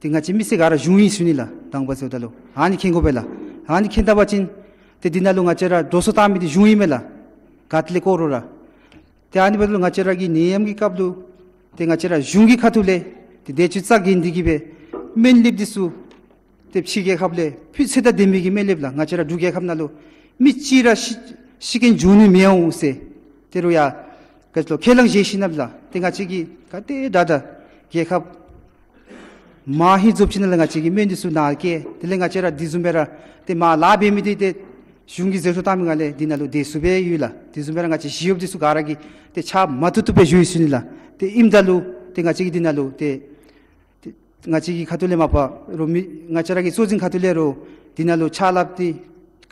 ཏེ་ང་བཅས་མི་སེར་ག་ར་གཞུང་ཨིན་ཞུ་ནི་ལགས། དང་པ་ཟེརཝ་ད་ལུ་ཨ་ནི་མཁྱེན་དགོ་པས་ལགས། ཨ་ནི་མཁྱེན་ད་པ་ཅིན་ཏེ་འདི་ནང་ལུ་ང་བཅས་ར་འགྲོ་སོང་བཏང་མི་འདི་གཞུང་ཨིན་མས་ལགས། ག་ཏེ་ལས་བཀོ་རུང་ར། ཏེ་ཨ་ནི་འབདཝ་ད་ལུ་ང་བཅས་ར་གི་ནད་ཡམས་ཀྱི་སྐབས་ལུ་ཏེ་ང་བཅས་ར་གཞུང་གི་ཁ་ཐུག་ལས་ཏེ་དེ་ཅིག་རྩ་འགེངས་ཏེ་གིས་སྦེ་སྨན་ལེབ་འདི་ཚུ་ཏེ་ཕྱི་རྒྱལ་ཁབ་ལས་ཕུལ་ཚད་དང་ལྡན་མི་གི་སྨན་ལེབ་ལགས། ང་བཅས་ར་འབྲུག་རྒྱལ་ཁབ་ནང་ལུ་མི་གཅིག་ར་ཤི་ཤི་རྐྱེན་འབྱུང་ནི་མི་འོང་ཟེར་དེ་རུང་ཡང་ག་ཅི་ལོ་ཁས་བླངས་བཞེས་ཞིནམ་ལས་ཏེ་ང་བཅས་ཀྱིས་ག་དེ་དྲག་དྲག་རྒྱལ་ཁབ་མ་ཧིང་རྫོགསཔ་ཅིག་ནང་ལས་ང་བཅས་ཀྱིས་སྨན་འདི་ཚུ་ནཱ་བསྐྱལ། དེ་ལས་ང་བཅས་ར་འདི་བཟུམ་སྦེ་ར་ཏེ་མར་ལཱ་འབད་མི་འདི་ཏེ་གཞུང་གིས་ཟད་འགྲོ་བཏང་མི་ནང་ལས་འདི་ནང་ལུ་བདེ་སྲུངཔ་སྦེ་ཡོད་ལགས། དེ་བཟུམ་སྦེ་ར་ང་བཅས་ཞི་གཡོགཔ་འདི་ཚུ་ག་ར་གིས་ཏེ་ཕྱག་མ་བཏུབ་བཏུབ་སྦེ་བཞུགས་ཡི་ཟེར་ཞུ་ནི་ལགས། ཏེ་ཨིནམ་ད་ལུ་ཏེ་ང་བཅས་ཀྱིས་འདི་ནང་ལུ་ཏེ་ཏེ་ང་བཅས་ཀྱི་ཁ་ཐུག་ལས་མ་པ་རུང་མི་ང་བཅས་ར་གི་གཙོ་འཛིན་ཁ་ཐུག་ལས་རུང་འདི་ནང་ལུ་ཕྱག་ལཱ་འདི་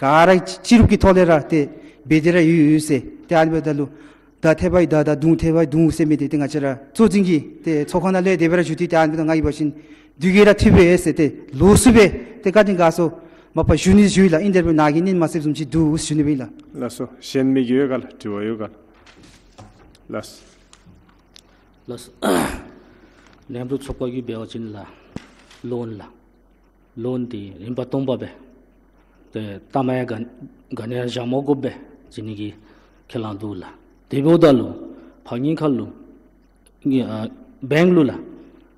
ག་ར་སྤྱི་རུབ་ཀྱི་ཐོག་ལས་ར་ཏེ་འབད་དེ་ར་ཡོད་ཡོད་ཟེར། ཏེ་ཨ་ནི་འབདཝ་ད་ལུ་མདའ་ཐེབས་པ་གིས་མདའ་དང་མདུང་ཐེབས་པ་གིས་མདུང་ཟེར་མི་འདི་ཏེ་ང་བཅས་ར་གཙོ་འཛིན་གྱིས་ཏེ་ཚོགས་ཁང་ནང་ལས་དེ་སྦེ་ར་ཞུ་སྟེ་ཏེ་ཨ་ནི་འབདཝ་ད་ང་གིས་འབད་བ་ཅིན་དུས་ཀྱིས་ར་འཐུས་པས་ཟེར་ཏེ་ལོགས་སུ་སྦེ་ཏེ་བཀའ་དྲིན་དགའ་ཚོར་མ་པ་ཞུ་ནི་ཞུ་ཡི་ལགས། ཨིན་དེ་འབདཝ་ནཱ་གིས་ཉན་མ་ཤེསཔ་བཟུམ་ཅིག་འདུག་ཞུ་ནི་སྦེ་ཨིན་ལགས། ལགས་སོ། གཞན་མི་གི་ཡོད་ག་ལགས། དྲི་བ་ཡོད་ག་ལགས། ལགས་སོ། མཉམ་རུབ་ཚོགས་པ་གིས་འབད་བ་ཅིན་ལགས་ལོན་ལགས། ལོན་འདི་རིམ་པ་སྟོང་པ་སྦེ་ཏེ་ལྟ་མ་ཡང་ག་ག་ནི་ཡང་བཞག་མ་དགོཔ་སྦེ་བྱིན་ནི་གི་ཁས་བླངས་འདུག་ལགས། དེ་འབདཝ་ད་ལུ་ཕར་ཉིན་ཁ་ལུ་ཨ་བེངཀ་ལུ་ལགས་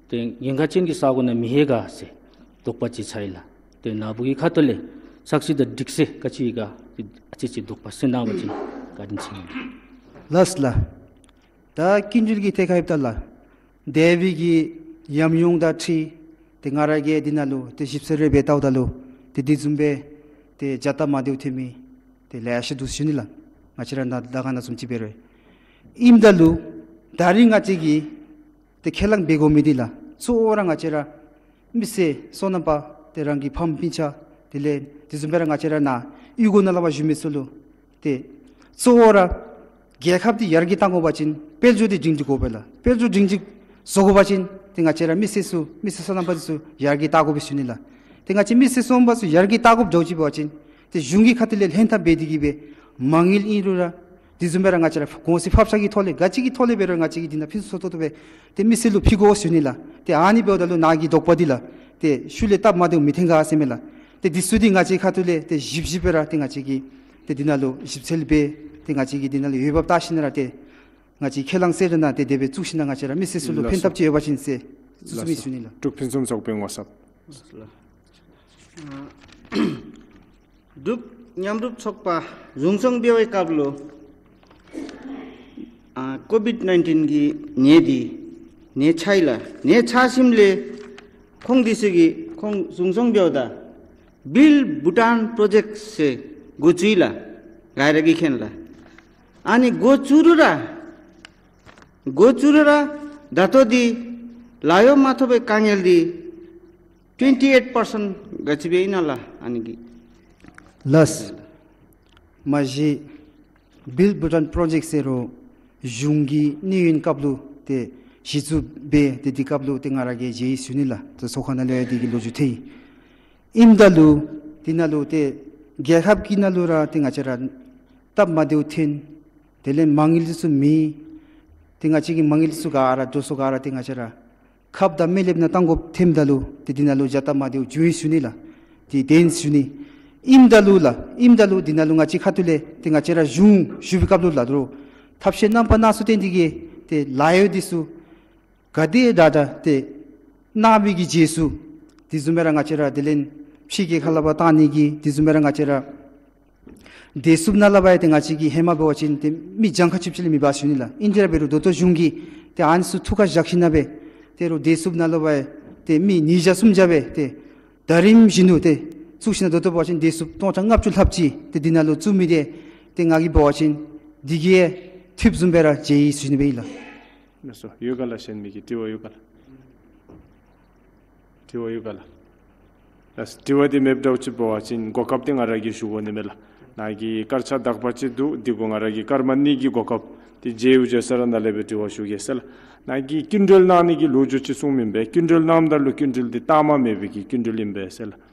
ཏེ་ཉེན་ཁ་ཅན་གྱི་ས་གོ་ནང་མི་ལྷོད་ག་ཟེར་དོགས་པ་ཅིག་ཚར་ཡི་ལགས། ཏེ་ནཱ་བུ་གི་ཁ་ཐུག་ལས་ཚགས་ཚུད་དང་འགྲིག་ས་ག་ཅི་ཡོད་ག་ཏེ་ཨ་ཙི་ཅིག་དོགས་པ་སེལ་གནང་བ་ཅིན་བཀའ་དྲིན་ཆེ་ལགས། ལགས་ལགས། ད་སྐྱིན་འགྲུལ་གྱི་ཐད་ཁར་འབདཝ་ད་ལགས། དེ་སྦེ་གི་ཉམས་མྱོང་དང་འཁྲིལ་ཏེ་ང་ར་གིས་འདི་ནང་ལུ་ཏེ་ཞིབ་འཚོལ་རེ་འབད་བལྟཝ་ད་ལུ་ཏེ་དེ་བཟུམ་སྦེ་ཏེ་བྱ་སྟབས་མ་བདེཝ་ཐོན་མི་ཏེ་ལེ་ཤ་འདུག་ཟེར་ཞུ་ནི་ལགས། ང་བཅས་ར་ནཱ་ད་ག་ནང་བཟུམ་ཅིག་འབད་རུང་། ཨིནམ་ད་ལུ་ད་རིས་ང་བཅས་ཀྱིས་ཏེ་ཁས་བླངས་འབད་དགོ་མི་འདི་ལགས། གཙོ་བོ་ར་ང་བཅས་ར་མི་སེར་སོ་ནམ་པ་ཏེ་རང་གི་ཕམ་སྤུན་ཆ་དེ་ལས་དེ་བཟུམ་སྦེ་ར་ང་བཅས་ར་ནཱ་གཡུས་སྒོ་ནང་ལས་ཕར་བཞུགས་མི་ཚུ་ལུ་ཏེ་གཙོ་བོ་ར་རྒྱལ་ཁབ་འདི་ཡར་རྒྱས་གཏང་དགོ་པ་ཅིན་དཔལ་འབྱོར་འདི་སྒྲིང་སྒྲི་དགོ་པས་ལགས། དཔལ་འབྱོར་སྒྲིང་སྒྲི་བཟོ་དགོ་པ་ཅིན་ཏེ་ང་བཅས་ར་མི་སེར་ཚུ་མི་སེར་སོ་ནམ་པ་ཚུ་ཡར་རྒྱས་གཏང་དགོ་པས་ཞུ་ནི་ལགས། ཏེ་ང་བཅས་མི་སེར་སོ་ནམ་པ་ཚུ་ཡར་རྒྱས་གཏང་དགོཔ་འགྱོ་ཅི་འབད་བ་ཅིན་ཏེ་གཞུང་གི་ཁ་ཐུག་ལས་ལྷན་ཐབས་འབད་དེ་གིས་སྦེ་མ་དངུལ་ཨིན་རུང་ར་དེ་བཟུམ་སྦེ་ར་ང་བཅས་ར་གོང་ཚད་ཕབ་ཤ་གི་ཐོག་ལས་ག་ཅི་གི་ཐོག་ལས་འབད་རུང་ང་བཅས་ཀྱིས་འདི་ནང་ཕུན་སུམ་ཚོགས་ཏོག་ཏོ་སྦེ་ཏེ་མི་སེར་ལུ་ཕུལ་དགོ་ཞུ་ནི་ལགས། ཏེ་ཨ་ནི་འབདཝ་ད་ལུ་ནཱ་གི་དོགས་པ་འདི་ལགས། ཏེ་ཤུལ་ལས་སྟབས་མ་བདེཝ་མི་འཐོན་ག་ཟེར་མས་ལགས། ཏེ་འདི་ཚུ་འདི་ང་བཅས་ཁ་ཐུག་ལས་ཏེ་ཞིབ་ཞིབ་སྦེ་ར་ཏེ་ང་བཅས་ཀྱིས་ཏེ་འདི་ནང་ལུ་ཞིབ་འཚོལ་འབད་ཏེ་ང་བཅས་ཀྱིས་འདི་ནང་ལུ་འོས་འབབ་བལྟ་ཞིནམ་ལས་ཏེ་ང་བཅས་ཁས་བླངས་ཟེར་ན་ཏེ་དེ་སྦེ་བཙུགས་ཞིནམ་ལས་ང་བཅས་ར་མི་སེར་ཚུ་ལུ་ཕན་ཐབས་ཅིག་ཡོད་པ་ཅིན་ཟེར་བཙུགས་བཙུགས་མི་ཞུ་ནི་ལགས། འབྲུག་ཕུན་སུམ་ཚོགས་པའི་ངོ་ཚབ། འབྲུག་མཉམ་རུབ་ཚོགས་པ་གཞུང་སྐྱོང་འབད་བའི་སྐབས་ལུ་ཨ་ཀོ་བིཌ་ནའིན་ཊིན་གྱི་ནད་འདི་ནད་ཆགས་ཡི་ལགས། ནད་ཆགས་ཞིནམ་ལས་ཁོང་འདི་ཚུ་གིས་ཁོང་གཞུང་སྐྱོང་འབདཝ་ད་བིལཌ་བྷུ་ཊཱན་པྲོ་ཇེཀཊ་ཟེར་འགོ་བཙུགས་ཡི་ལགས། ག་ར་གིས་མཁྱེན་ལགས། ཨ་ནི་འགོ་བཙུགས་རུང་ར་འགོ་བཙུགས་རུང་ར་ད་ལྟོ་འདི་ལཱ་གཡོག་མ་ཐོབ་པའི་དཀའ་ངལ་འདི་ཊུ་ཝེན་ཊི་ཨེཊ་པར་སེནཊ་ག་ཅི་སྦེ་ཨིན་ན་ལགས་ཨ་ནི་གི། ལགས། མ་གཞི་བིལཌ་བྷུ་ཊཱན་པྲོ་ཇེཀཊ་ཟེར་རུང་གཞུང་གི་གནས་ཡུན་སྐབས་ལུ་ཏེ་གཞི་བཙུགས་འབད་ཏེ་དེ་སྐབས་ལུ་ཏེ་ང་ར་གིས་མཇལ་ཡི་ཞུ་ནི་ལགས། ཏེ་ཚོགས་ཁང་ནང་ལས་འདི་གི་ལོ་རྒྱུས་ཐོན་ཡི། ཨིནམ་ད་ལུ་འདི་ནང་ལུ་ཏེ་རྒྱལ་ཁབ་ཀྱི་ནང་ལུ་ར་ཏེ་ང་བཅས་ར་སྟབས་མ་བདེཝ་ཐོན། དེ་ལས་མ་དངུལ་འདི་ཚུ་མེད། ཏེ་ང་བཅས་ཀྱི་མ་དངུལ་འདི་ཚུ་ག་ར་འགྲོ་སོང་ག་ར་ཏེ་ང་བཅས་ར་ཁབ་དང་སྨན་ལེབ་ནང་བཏང་དགོཔ་ཐོནམ་ད་ལུ་ཏེ་འདི་ནང་ལུ་བྱ་སྟབས་མ་བདེཝ་བྱུང་ཡི་ཞུ་ནི་ལགས། ཏེ་དེ་ཨིན་ཞུ་ནི། ཨིནམ་ད་ལུ་ལགས། ཨིནམ་ད་ལུ་འདི་ནང་ལུ་ང་བཅས་ཁ་ཐུག་ལས་ཏེ་ང་བཅས་ར་གཞུང་ཞུ་བའི་སྐབས་ལུ་ལགས་འདི་རུ་ཐབས་ཤེས་རྣམ་པ་སྣ་ཚོགས་བཏོན་ཏེ་གིས་ཏེ་ལཱ་གཡོག་འདི་ཚུ་ག་དེ་དྲག་དྲག་ཏེ་གནང་བའི་གི་རྗེས་སུ་དེ་བཟུམ་སྦེ་ར་ང་བཅས་ར་དེ་ལས་ཕྱི་རྒྱལ་ཁ་ལས་ཕར་བཏང་ནི་གི་དེ་བཟུམ་སྦེ་ར་ང་བཅས་ར་བདེ་སྲུངཔ་ནང་ལས་ཕར་ཡང་ཏེ་ང་བཅས་ཀྱི་ཧེ་མ་འབད་བ་ཅིན་ཏེ་མི་གྱངས་ཁ་ཆོདཔ་ཅིག་ལས་མེད་པ་ཞུ་ནི་ལགས། ཨིན་དེ་ར་འབད་རུང་ད་ལྟོ་གཞུང་གིས་ཏེ་ཨ་ནི་ཚུ་ཐུགས་ཁར་བཞག་ཞིནམ་ལས་ཏེ་རུང་བདེ་སྲུངཔ་ནང་ལས་ཕར་ཡང་ཏེ་མི་ཉིས་བརྒྱ་སུམ་བརྒྱ་སྦེ་ཏེ་ད་རིས་བཞིན་དུ་ཏེ་བཙུགས་ཞིནམ་ད་ལྟོ་འབད་བ་ཅིན་བདེ་སྲུངཔ་སྟོང་ཕྲག་ལྔ་བཅུ་ལྷགཔ་ཅིག་ཏེ་འདི་ནང་ལུ་བཙུགས་མི་འདི་ཏེ་ང་གིས་འབད་བ་ཅིན་འདི་གིས་ཡང་ཐུབ་བཟུམ་སྦེ་ར་མཇལ་ཡི་ཞུ་ནི་སྦེ་ཨིན་ལགས། ལགས་སོ། ཡོད་ག་ལགས། གཞན་མི་གི་དྲི་བ་ཡོད་ག་ལགས། དྲི་བ་ཡོད་ག་ལགས། ལགས། དྲི་བ་འདི་མེདཔ་འདྲཝ་ཅིག་འབད་བ་ཅིན་གོ་སྐབས་འདི་ང་ར་གིས་ཞུ་དགོ་ནི་མས་ལགས། ནཱ་གི་སྐར་ཆ་དག་པ་ཅིག་འདུག། འདི་གུ་ང་ར་གིས་སྐར་མ་གཉིས་ཀྱི་གོ་སྐབས་འདི་མཇལ་བའི་བརྒྱུད་ས་ར་ནཱ་ལས་སྦེ་དྲི་བ་ཞུ་གེ་ཟེར་ལགས། ནཱ་གིས་སྐྱིན་འགྲུལ་གནང་ནི་གི་ལོ་རྒྱུས་ཅིག་གསུངམ་ཨིན་པས། སྐྱིན་འགྲུལ་གནངམ་ད་ལུ་སྐྱིན་འགྲུལ་འདི་གཏའ་མ་མེད་པའི་གི་སྐྱིན་འགྲུལ་ཨིན་པས་ཟེར་ལགས།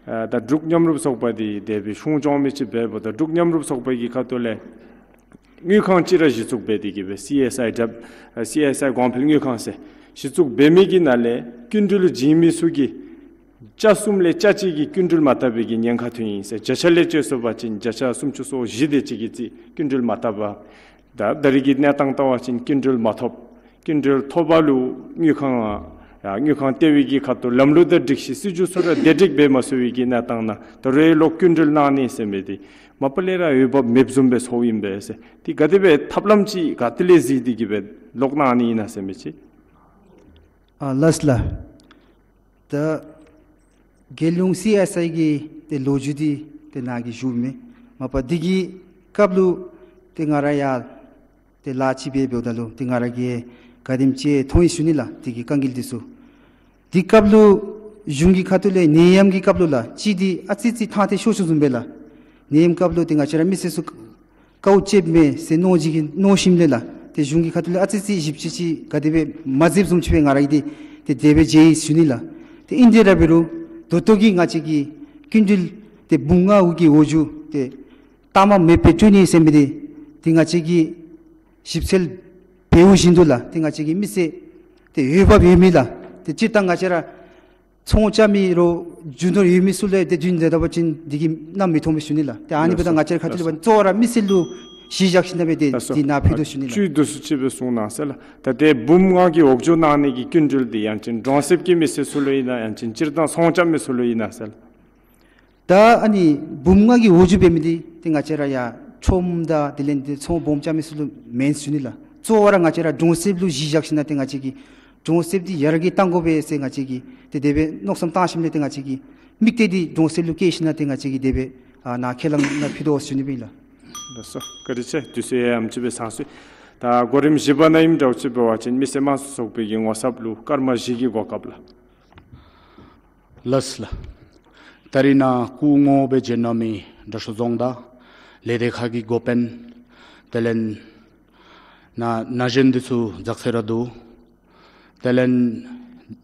ཨ་ད་འབྲུག་མཉམ་རུབ་ཚོགས་པ་འདི་དེ་སྦེ་གཞུང་སྐྱོང་མི་ཅིག་འབདཝ་ད་འབྲུག་མཉམ་རུབ་ཚོགས་པ་གི་ཁ་ཐུག་ལས་དངུལ་ཁང་ཅིག་ར་གཞི་བཙུགས་འབད་དེ་གིས་སྦེ་སི་ཨེསི་ཨའི་དྲགཔ་ཨ་སི་ཨེསི་ཨའི་གོང་འཕེལ་དངུལ་ཁང་ཟེར་གཞི་བཙུགས་འབད་མི་གི་ནང་ལས་སྐྱིན་འགྲུལ་བྱིན་མི་ཚུ་གིས་བརྒྱ་གསུམ་ལས་བརྒྱ་གཅིག་གིས་སྐྱིན་འགྲུལ་མ་བཏབ་པའི་གི་ཉེན་ཁ་ཐོན་ཡི་ཟེར། བརྒྱ་ཆ་ལས་དཔྱད་སོང་པ་ཅིན་བརྒྱ་ཆ་སུམ་ཅུ་སོ་བཞི་དེ་ཅིག་གིས་ཅིག་སྐྱིན་འགྲུལ་མ་བཏབ་པར་ད་ད་རིས་ཀྱི་གནས་སྟངས་བལྟ་བ་ཅིན་སྐྱིན་འགྲུལ་མ་ཐོབ། སྐྱིན་འགྲུལ་ཐོབ་པ་ལུ་དངུལ་ཁང་ཡ་དངུལ་ཁང་ལྟེ་བའི་གི་ཁ་ཐུག་ལམ་ལུགས་དང་སྒྲིག་གཞི་སྲིད་བྱུས་ཚུ་ར་བདེ་སྒྲིག་འབད་མ་ཚུགས་པའི་གི་གནས་སྟངས་ནང་ད་རུང་ལོག་སྐྱིན་འགྲུལ་གནང་ནི་ཟེར་མི་འདི་མ་པ་ལས་ར་འོས་འབབ་མེདཔ་བཟུམ་སྦེ་ཚོརཝ་ཨིན་པས་ཟེར། འདི་ག་དེ་སྦེ་ཐབས་ལམ་ཅིག་ག་ཏེ་ལས་གཟིགས་ཏེ་གིས་སྦེ་ལོག་གནང་ནི་ཨིན་ན་ཟེར་མི་ཅིག། ཨ་ལགས་ལགས། ད་རྒྱལ་ཡོངས་སི་ཨེསི་ཨའི་གི་ཏེ་ལོ་རྒྱུས་འདི་ཏེ་ནཱ་གིས་ཞུཝ་མས། མ་པ་འདི་གི་སྐབས་ལུ་ཏེ་ང་ར་ཡང་ཏེ་ལཱ་ཅིག་འབད་འབདཝ་ད་ལུ་ཏེ་ང་ར་གིས་ག་དེམ་ཅིག་མཐོང་ཡི་ཞུ་ནི་ལགས། འདི་གི་དཀའ་ངལ་འདི་ཚུ་འདི་སྐབས་ལུ་གཞུང་གི་ཁ་ཐུག་ལས་ནད་ཡམས་ཀྱི་སྐབས་ལུ་ལགས་ཅིག་འདི་ཨ་ཙི་ཙི་ཐང་ཐད་ཤོར་ཤོརཝ་བཟུམ་སྦེ་ལགས། ནད་ཡམས་སྐབས་ལུ་ཏེ་ང་བཅས་ར་མི་སེར་ཚུ་དཀའཝ་སྤྱདཔ་མས་ཟེར་མནོ་ཅི་གི་མནོ་ཞིནམ་ལས་ལགས་ཏེ་གཞུང་གི་ཁ་ཐུག་ལས་ཨ་ཙི་ཙི་ཞིབ་དཔྱད་ཅིག་ག་དེ་སྦེ་མ་མཛདཔ་བཟུམ་ཅིག་སྦེ་ང་ར་གིས་ཏེ་ཏེ་དེ་སྦེ་མཇལ་ཡི་ཞུ་ནི་ལགས། ཏེ་ཨིན་དེ་ར་འབད་རུང་ད་ལྟོ་གི་ང་བཅས་ཀྱི་སྐྱིན་འགྲུལ་ཏེ་འབུམ་ལྔ་གི་འོག་འགྱོ་ཏེ་གཏའ་མ་མེདཔ་སྦེ་སྤྲོད་ནི་ཟེར་མི་འདི་ཏེ་ང་བཅས་ཀྱིས་ཞིབ་འཚོལ་འབདཝ་བཞིན་དུ་ལགས་ཏེ་ང་བཅས་ཀྱི་མི་སེར་ཏེ་འོས་འབབ་ཡོད་མི་ལགས་ཏེ་སྤྱིར་བཏང་ང་བཅས་ར་ཚོང་རྐྱབ་མི་རོགས་རྒྱུ་ནོར་ཡོད་མི་ཚུ་ལས་ཏེ་བདུན་ཟེར་ད་པ་ཅིན་འདི་གིས་གནམ་མེད་ཐོག་མེད་ཞུ་ནི་ལགས། ཏེ་ཨ་ནི་འབདཝ་ད་ང་བཅས་ར་ཁ་ཐུག་ལས་འབད་གཙོ་བོ་ར་མི་སེར་ལུ་གཞི་བཞག་ཞིནམ་ལས་འབད་ཏེ་ལགས་སོ། འདི་ནཱ་ཕུལ་དོ་ཞུ་ནི་ལགས། ཨ་ཅིག་འདི་ཚུ་ཅིག་སྦེ་གསུང་གནང་ཟེར་ལགས། ད་ཏེ་འབུམ་ལྔ་གི་འོག་འགྱོ་གནང་ནི་གི་སྐྱིན་འགྲུལ་འདི་ཡང་ཅིན་གྲོང་གསེབ་ཀྱི་མི་སེར་ཚུ་ལུ་ཨིན་ན་ཡང་ཅིན་སྤྱིར་བཏང་ཚོང་རྐྱབ་མི་ཚུ་ལུ་ཨིན་ན་ཟེར་ལགས། ད་ཨ་ནི་འབུམ་ལྔ་གི་འོག་འགྱོ་འབད་མི་འདི་ཏེ་ང་བཅས་ར་ཡར་ ཁྲོམ་དང་དེ་ལས་ཏེ་ཚོང་སྦོམ་རྐྱབ་མི་ཚུ་ལུ་མེན་ཟེར་ཞུ་ནི་ལགས། གཙོ་བོ་ར་ང་བཅས་ར་གྲོང་གསེབ་ལུ་གཞི་བཞག་ཞིནམ་ལས་ཏེ་ང་བཅས་ཀྱིས་གྲོང་གསེབ་འདི་ཡར་རྒྱས་གཏང་དགོ་པས་ཟེར་ང་བཅས་ཀྱིས་ཏེ་དེ་སྦེ་མནོ་བསམ་བཏང་ཞིནམ་ལས་ཏེ་ང་བཅས་ཀྱིས་དམིགས་གཏད་འདི་གྲོང་གསེབ་ལུ་བསྐྱེད་ཞིནམ་ལས་ཏེ་ང་བཅས་ཀྱིས་དེ་སྦེ་ཨ་ནཱ་ཁས་བླངས་ནང་ཕུལ་དོ་ཟེར་ཞུ་ནི་ཨིན་ལགས། ལགས་སོ། བཀའ་དྲིན་ཆེ། དུས་ཚོད་ཡང་ཨེམ་ཅིག་སྦེ་ཚང་སོང་། ད་གོ་རིམ་བཞི་པ་ནང་ཨིནམ་འདྲཝ་ཅིག་འབད་བ་ཅིན་མི་སེར་དམངས་གཙོ་ཚོགས་པའི་གི་ངོ་ཚབ་ལུ་སྐར་མ་བཞི་གི་གོ་སྐབས་ལགས། ལགས་ལགས། ད་རིས་ནཱ་སྐུ་ངོ་སྦེ་བྱོན་གནང་མི་དྲག་ཤོས་རྫོང་བདག་ལས་སྡེ་ཁག་གི་འགོ་དཔོན་དེ་ལས་ནཱ་ན་གཞོན་འདི་ཚུ་བཞུགས་ས་ར་འདུག། དེ་ལས་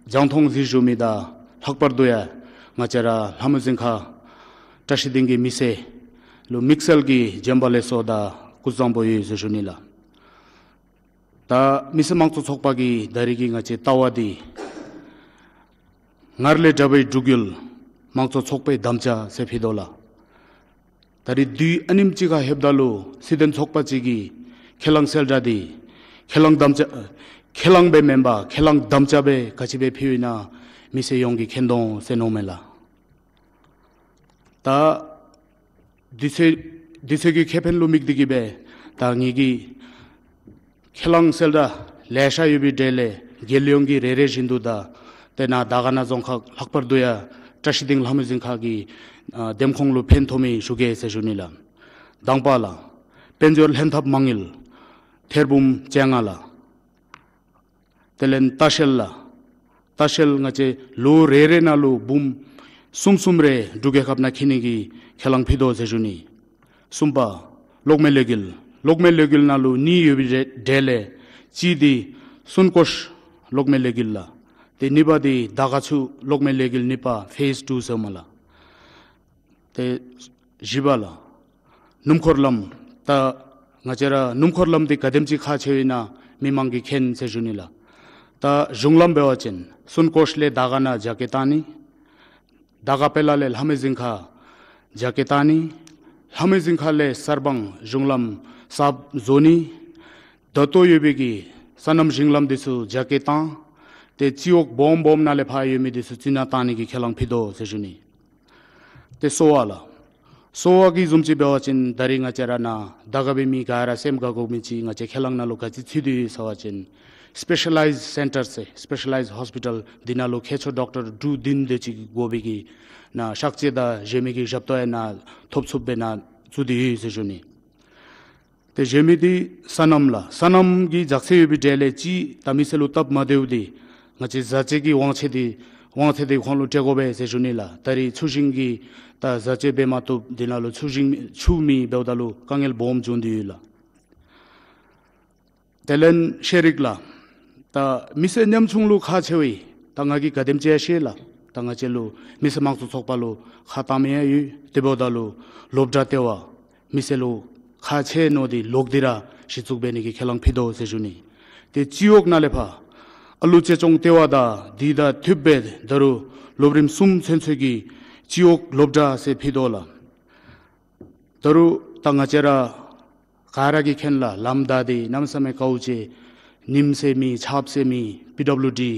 རྒྱང་མཐོང་གཟིགས་བཞུགས་མི་དང་ལྷག་པར་དུ་ཡང་ང་བཅས་ར་ལྷ་མོ་རྫིང་ཁ་བཀྲ་ཤིས་སྡིངས་ཀྱི་མི་སེར་ལུ་དམིགས་བསལ་གྱི་བྱོན་པ་ལེགས་སོ་དང་སྐུ་གཟུགས་བཟང་པོ་ཡོད་ཟེར་ཞུ་ནི་ལགས། ད་མི་སེར་དམངས་གཙོ་ཚོགས་པ་གི་ད་རིས་ཀྱི་ང་བཅས་ལྟ་བ་འདི་སྔར་ལས་དྲག་པའི་འབྲུག་ཡུལ་དམངས་གཙོ་ཚོགས་པའི་དམ་བཅའ་ཟེར་ཕུལ་དོ་ལགས། ད་རིས་དུས་ཨ་ནེམ་ཅིག་ཁར་ལྷོདཔ་ད་ལུ་སྲིད་དོན་ཚོགས་པ་ཅིག་གིས་ཁས་བླངས་གསལ་བསྒྲགས་འདི་ཁས་བླངས་དམ་བཅའ་ཁས་བླངས་སྦེ་མེན་པར་ཁས་བླངས་དམ་བཅའ་སྦེ་ག་ཅི་སྦེ་ཕུལ་ཡོད་ན་མི་སེར་ཡོངས་ཀྱིས་མཁྱེན་དོ་ཟེར་མནོཝ་མས་ལགས། ད་དུས་ཚོད་དུས་ཚོད་ཀྱི་ཁེ་ཕན་ལུ་དམིགས་ཏེ་གིས་སྦེ་ད་ངེ་གི་ཁས་བླངས་གསལ་བསྒྲགས་ལེ་ཤ་ཡོད་པའི་གྲས་ལས་རྒྱལ་ཡོངས་ཀྱི་རེ་རེ་བཞིན་དུ་དང་ཏེ་ནཱ་དར་དཀར་ན་རྫོང་ཁག་ལྷག་པར་དུ་ཡང་བཀྲ་ཤིས་སྡིངས་ལྷ་མོ་རྫིང་ཁག་གི་ཨ་འདེམས་ཁོངས་ལུ་ཕན་ཐོགས་མི་ཞུ་གེ་ཟེར་ཞུ་ནི་ལགས། དང་པ་ལགས། དཔལ་འབྱོར་ལྷན་ཐབས་མ་དངུལ་ཐེར་འབུམ་བཅོ་ལྔ་ལགས། དེ་ལས་ལྟ་བཤལ་ལགས། ལྟ་བཤལ་ང་བཅས་ལོ་རེ་རེ་ནང་ལུ་འབུམ་གསུམ་གསུམ་རེ་འབྲུག་རྒྱལ་ཁབ་ནང་འཁྱིད་ནི་གི་ཁས་བླངས་ཕུལ་དོ་ཟེར་ཞུ་ནི། གསུམ་པ་གློག་མེ་གློག་སྒིལ། གློག་མེ་གློག་སྒིལ་ནང་ལུ་གཉིས་ཡོད་པའི་རེ་གྲས་ལས་གཅིག་འདི་སུན་ཀོཤ་གློག་མེ་གློག་སྒིལ་ལགས། ཏེ་གཉིས་པ་འདི་དར་དཀར་ཆུ་གློག་མེ་གློག་སྒིལ་གཉིས་པ་ཕེསི་ཊུ་ཟེརཝ་མས་ལགས། ཏེ་བཞི་པ་ལགས། སྣུམ་འཁོར་ལམ། ད་ང་བཅས་ར་སྣུམ་འཁོར་ལམ་འདི་ག་དེམ་ཅིག་ཁག་ཆེཝ་ཨིན་ན་མི་མང་གིས་མཁྱེན་ཟེར་ཞུ་ནི་ལགས། ད་གཞུང་ལམ་འབད་བ་ཅིན་སུན་ཀོཤ་ལས་དར་དཀར་ནང་རྒྱ་སྐྱེད་བཏང་ནི། དར་དཀར་དཔལ་ལ་ལས་ལྷ་མོ་རྫིང་ཁ་རྒྱ་སྐྱེད་བཏང་ནི། ལྷ་མོ་རྫིང་ཁ་ལས་གསར་སྤང་གཞུང་ལམ་གསརཔ་བཟོ་ནི། ད་ལྟོ་ཡོད་པའི་གི་སོ་ནམ་གཞུང་ལམ་འདི་ཚུ་རྒྱ་སྐྱེད་བཏང་། ཏེ་སྤྱི་འོག་སྦོམ་སྦོམ་ནང་ལས་ཕར་ཡོད་མི་འདི་ཚུ་རྩི་ནག་བཏང་ནི་གི་ཁས་བླངས་ཕུལ་དོ་ཟེར་ཞུ་ནི། ཏེ་གསོ་བ་ལགས། གསོ་བ་གི་བཟུམ་ཅིག་འབད་བ་ཅིན་ད་རིས་ང་བཅས་ར་ནཱ་དར་དཀར་པའི་མི་ག་ར་སེམས་དགའ་དགོ་མི་ཅིག་ང་བཅས་ཁས་བླངས་ནང་ལུ་ག་ཅི་ཚུད་དེ་ཡོད་ཟེར་བ་ཅིན་སི་པེ་ཤ་ལའིཛ་སེན་ཊར་ཟེར་སི་པེ་ཤ་ལའིཛ་ཧོསི་པི་ཊལ་འདི་ནང་ལུ་མཁས་མཆོག་ཌོག་ཊར་འབྲུག་བདུན་དེ་ཅིག་དགོ་པའི་གི་ནཱ་གཤག་བཅོས་དང་གཞན་མི་གི་ཞབས་ཏོག་ཡང་ནཱ་ཐོབ་ཚུགསཔ་སྦེ་ནཱ་བཙུགས་ཏེ་ཡོད་ཟེར་ཞུ་ནི། ཏེ་གཞན་མི་འདི་སོ་ནམ་ལགས། སོ་ནམ་གྱི་རྒྱ་ཆེ་ཡོད་པའི་གྲས་ལས་གཅིག་ད་མི་སེར་ལུ་སྟབས་མ་བདེཝ་འདི་ང་བཅས་བཟའ་བཅའ་གི་དབང་ཆ་འདི་དབང་ཆ་འདི་ཁོང་ལུ་སྤྲོད་དགོ་པས་ཟེར་ཞུ་ནི་ལགས། ད་རིས་ཆུ་ཞིང་གི་ད་བཟའ་བཅའ་འབད་མ་བཏུབ་འདི་ནང་ལུ་ཆུ་ཞིང་ཆུ་མེདཔ་འབདཝ་ད་ལུ་དཀའ་ངལ་སྦོམ་བྱུང་སྟེ་ཡོད་ལགས། དེ་ལས་ཤེས་རིག་ལགས། ད་མི་སེར་ཉམ་ཆུང་ལུ་ཁག་ཆེ་བའི་ད་ང་གིས་ག་དེམ་ཅིག་ཤེས་ལགས། ད་ང་བཅས་ལུ་མི་སེར་དམངས་གཙོ་ཚོགས་པ་ལུ་ཁག་བཏངམ་ཡང་ཡོད། དེ་འབདཝ་ད་ལུ་སློབ་གྲྭ་ལྟེ་བ་མི་སེར་ལུ་ཁག་ཆེ་མནོ་སྟེ་ལོག་སྟེ་ར་གཞི་བཙུགས་འབད་ནི་གི་ཁས་བླངས་ཕུལ་དོ་ཟེར་ཞུ་ནི། ཏེ་སྤྱི་འོག་ནང་ལས་ཕར་ཨ་ལུ་གཅེས་སྐྱོང་ལྟེ་བ་དང་འདི་དང་འཐདཔ་སྦེ་ད་རུང་སློབ་རིམ་གསུམ་ཚུན་ཚོད་ཀྱི་སྤྱི་འོག་སློབ་གྲྭ་ཟེར་ཕུལ་དོ་ལགས། ད་རུང་ད་ང་བཅས་ར་ག་ར་གིས་མཁྱེན་ལགས། ལམ་བདའ་སྟེ་གནམ་མེད་ས་མེད་དཀའཝ་སྤྱད། ཉིམ་ཟེར་མེད་ཆརཔ་ཟེར་མེད་པི་ཌབ་ལིའུ་ཌི་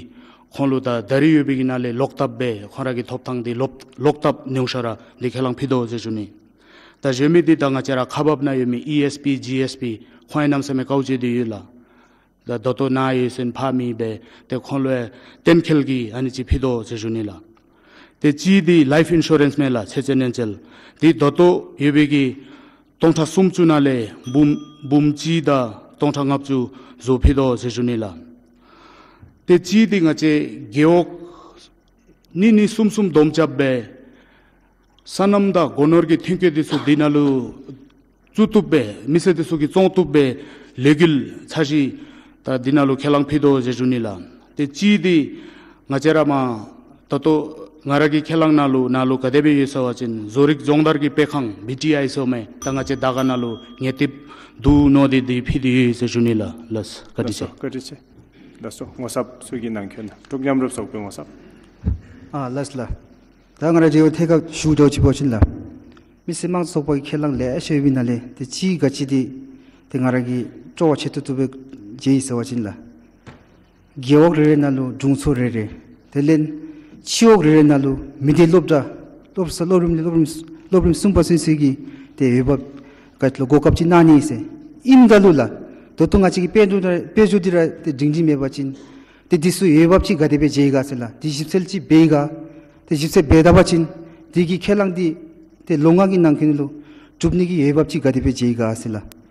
ཁོང་ལུ་ད་ད་རིས་ཡོད་པའི་གི་ནང་ལས་ལོག་བཏབ་སྦེ་ཁོང་ར་གི་ཐོབ་ཐང་འདི་ལོག་ལོག་བཏབ་ཉུང་ཤོས་ར་འདི་ཁས་བླངས་ཕུལ་དོ་ཟེར་ཞུ་ནི། ད་གཞན་མི་འདི་ད་ང་བཅས་ར་ཁག་འབགཔ་ནང་ཡོད་མི་ཨི་ཨེསི་པི་ཇི་ཨེསི་པི་ཁོང་ཡང་གནམ་མེད་ས་མེད་དཀའཝ་སྤྱད་དེ་ཡོད་ལགས། ད་ད་ལྟོ་ནཱ་ཡོད་ཟེར་ཕར་མེད་པས། ཏེ་ཁོང་ལུ་ཡང་གཏན་འཁེལ་གྱི་ཨ་ནི་ཅིག་ཕུལ་དོ་ཟེར་ཞུ་ནི་ལགས། ཏེ་གཅིག་འདི་ལའིཕ་ཨིན་ཤུ་རེནསི་མས་ལགས། ཚེ་བརྟན་ཉེན་བཅོལ་འདི་ད་ལྟོ་ཡོད་པའི་གི་སྟོང་ཕྲག་སུམ་ཅུ་ནང་ལས་འབུམ་འབུམ་གཅིག་དང་སྟོང་ཕྲག་ལྔ་བཅུ་བཟོ་ཕུལ་དོ་ཟེར་ཞུ་ནི་ལགས། ཏེ་གཅིག་འདི་ང་བཅས་རྒེད་འོག་གཉིས་གཉིས་གསུམ་གསུམ་བསྡོམས་རྐྱབ་སྦེ་སོ་ནམ་དང་སྒོ་ནོར་གྱི་ཐོན་སྐྱེད་འདི་ཚུ་འདི་ནང་ལུ་བཙུགས་བཏུབ་པས། མི་སེར་འདི་ཚུ་གིས་བཙོང་བཏུབ་པས། ལས་འགུལ་ཚར་གཅིག་ད་འདི་ནང་ལུ་ཁས་བླངས་ཕུལ་དོ་ཟེར་ཞུ་ནི་ལགས། ཏེ་གཅིག་འདི་ང་བཅས་ར་མ་ད་ལྟོ་ང་ར་གི་ཁས་བླངས་ནང་ལུ་ནཱ་ལུ་ག་དེ་སྦེ་ཡོད་ཟེར་བ་ཅིན་བཟོ་རིག་སྦྱོང་བརྡར་གྱི་སྤེལ་ཁང་བི་ཊི་ཨའི་ཟེར་མི་ད་ང་བཅས་དར་དཀར་ནང་ལུ་ངེས་ཏིག་འདུག་མནོ་སྟེ་འདི་ཕུལ་ཏེ་ཡོད་ཟེར་ཞུ་ནི་ལགས། ལགས་བཀའ་དྲིན་ཆེ། ལགས་སོ་བཀའ་དྲིན་ཆེ། ལགས་སོ་ངོ་ཚབ་ཚུ་གིས་གནང་མཁན་འབྲུག་མཉམ་རུབ་ཚོགས་པའི་ངོ་ཚབ། ཨ་ལགས་ལགས། ད་ང་ར་རྗེ་བོ་ཐད་ཀར་ཞུ་འདྲཝ་ཅིག་འབད་བ་ཅིན་ལགས། མི་སེར་དམངས་གཙོ་ཚོགས་པ་གི་ཁས་བླངས་ལེ་ཤ་ཡོད་པའི་ནང་ལས་ཏེ་གཅིག་ག་ཅི་འདི་ཏེ་ང་ར་གིས་སྤྲོ་བ་ཆེ་ཏོག་ཏོ་སྦེ་མཇལ་ཡི་ཟེར་བ་ཅིན་ལགས། རྒེད་འོག་རེ་རེ་ནང་ལུ་དྲུང་འཚོ་རེ་རེ། དེ་ལས་སྤྱི་འོག་རེ་རེ་ནང་ལུ་མི་སྡེ་སློབ་གྲྭ་སློབ་གསར་སློབ་རིམ་སློབ་རིམ་སློབ་རིམ་གསུམ་པ་ཚུན་ཚོད་ཀྱི་ཏེ་འོས་འབབ་ ཁ་ཐུག་ལུ་གོ་སྐབས་ཅིག་གནང་ནི་ཟེར་ཨིནམ་ད་ལུ་ལགས། ད་ལྟོ་ང་བཅས་ཀྱི་དཔལ་འབྱོར་དཔལ་འབྱོར་འདི་ར་ཏེ་སྒྲིང་སྒྲིང་མེད་པ་ཅིན་ཏེ་འདི་ཚུ་འོས་འབབ་ཅིག་ག་དེ་སྦེ་བྱེད་ག་ཟེར་ལགས། ཏེ་ཞིབ་འཚོལ་ཅིག་འབད་ག་ཏེ་ཞིབ་འཚོལ་འབད་ད་པ་ཅིན་འདི་གི་ཁས་བླངས་འདི་ཏེ་ལོ་ལྔ་གི་ནང་འཁོད་ལུ་གྲུབ་ནི་གི་འོས་འབབ་ཅིག་ག་དེ་སྦེ་བྱེད་ག་ཟེར་ལགས།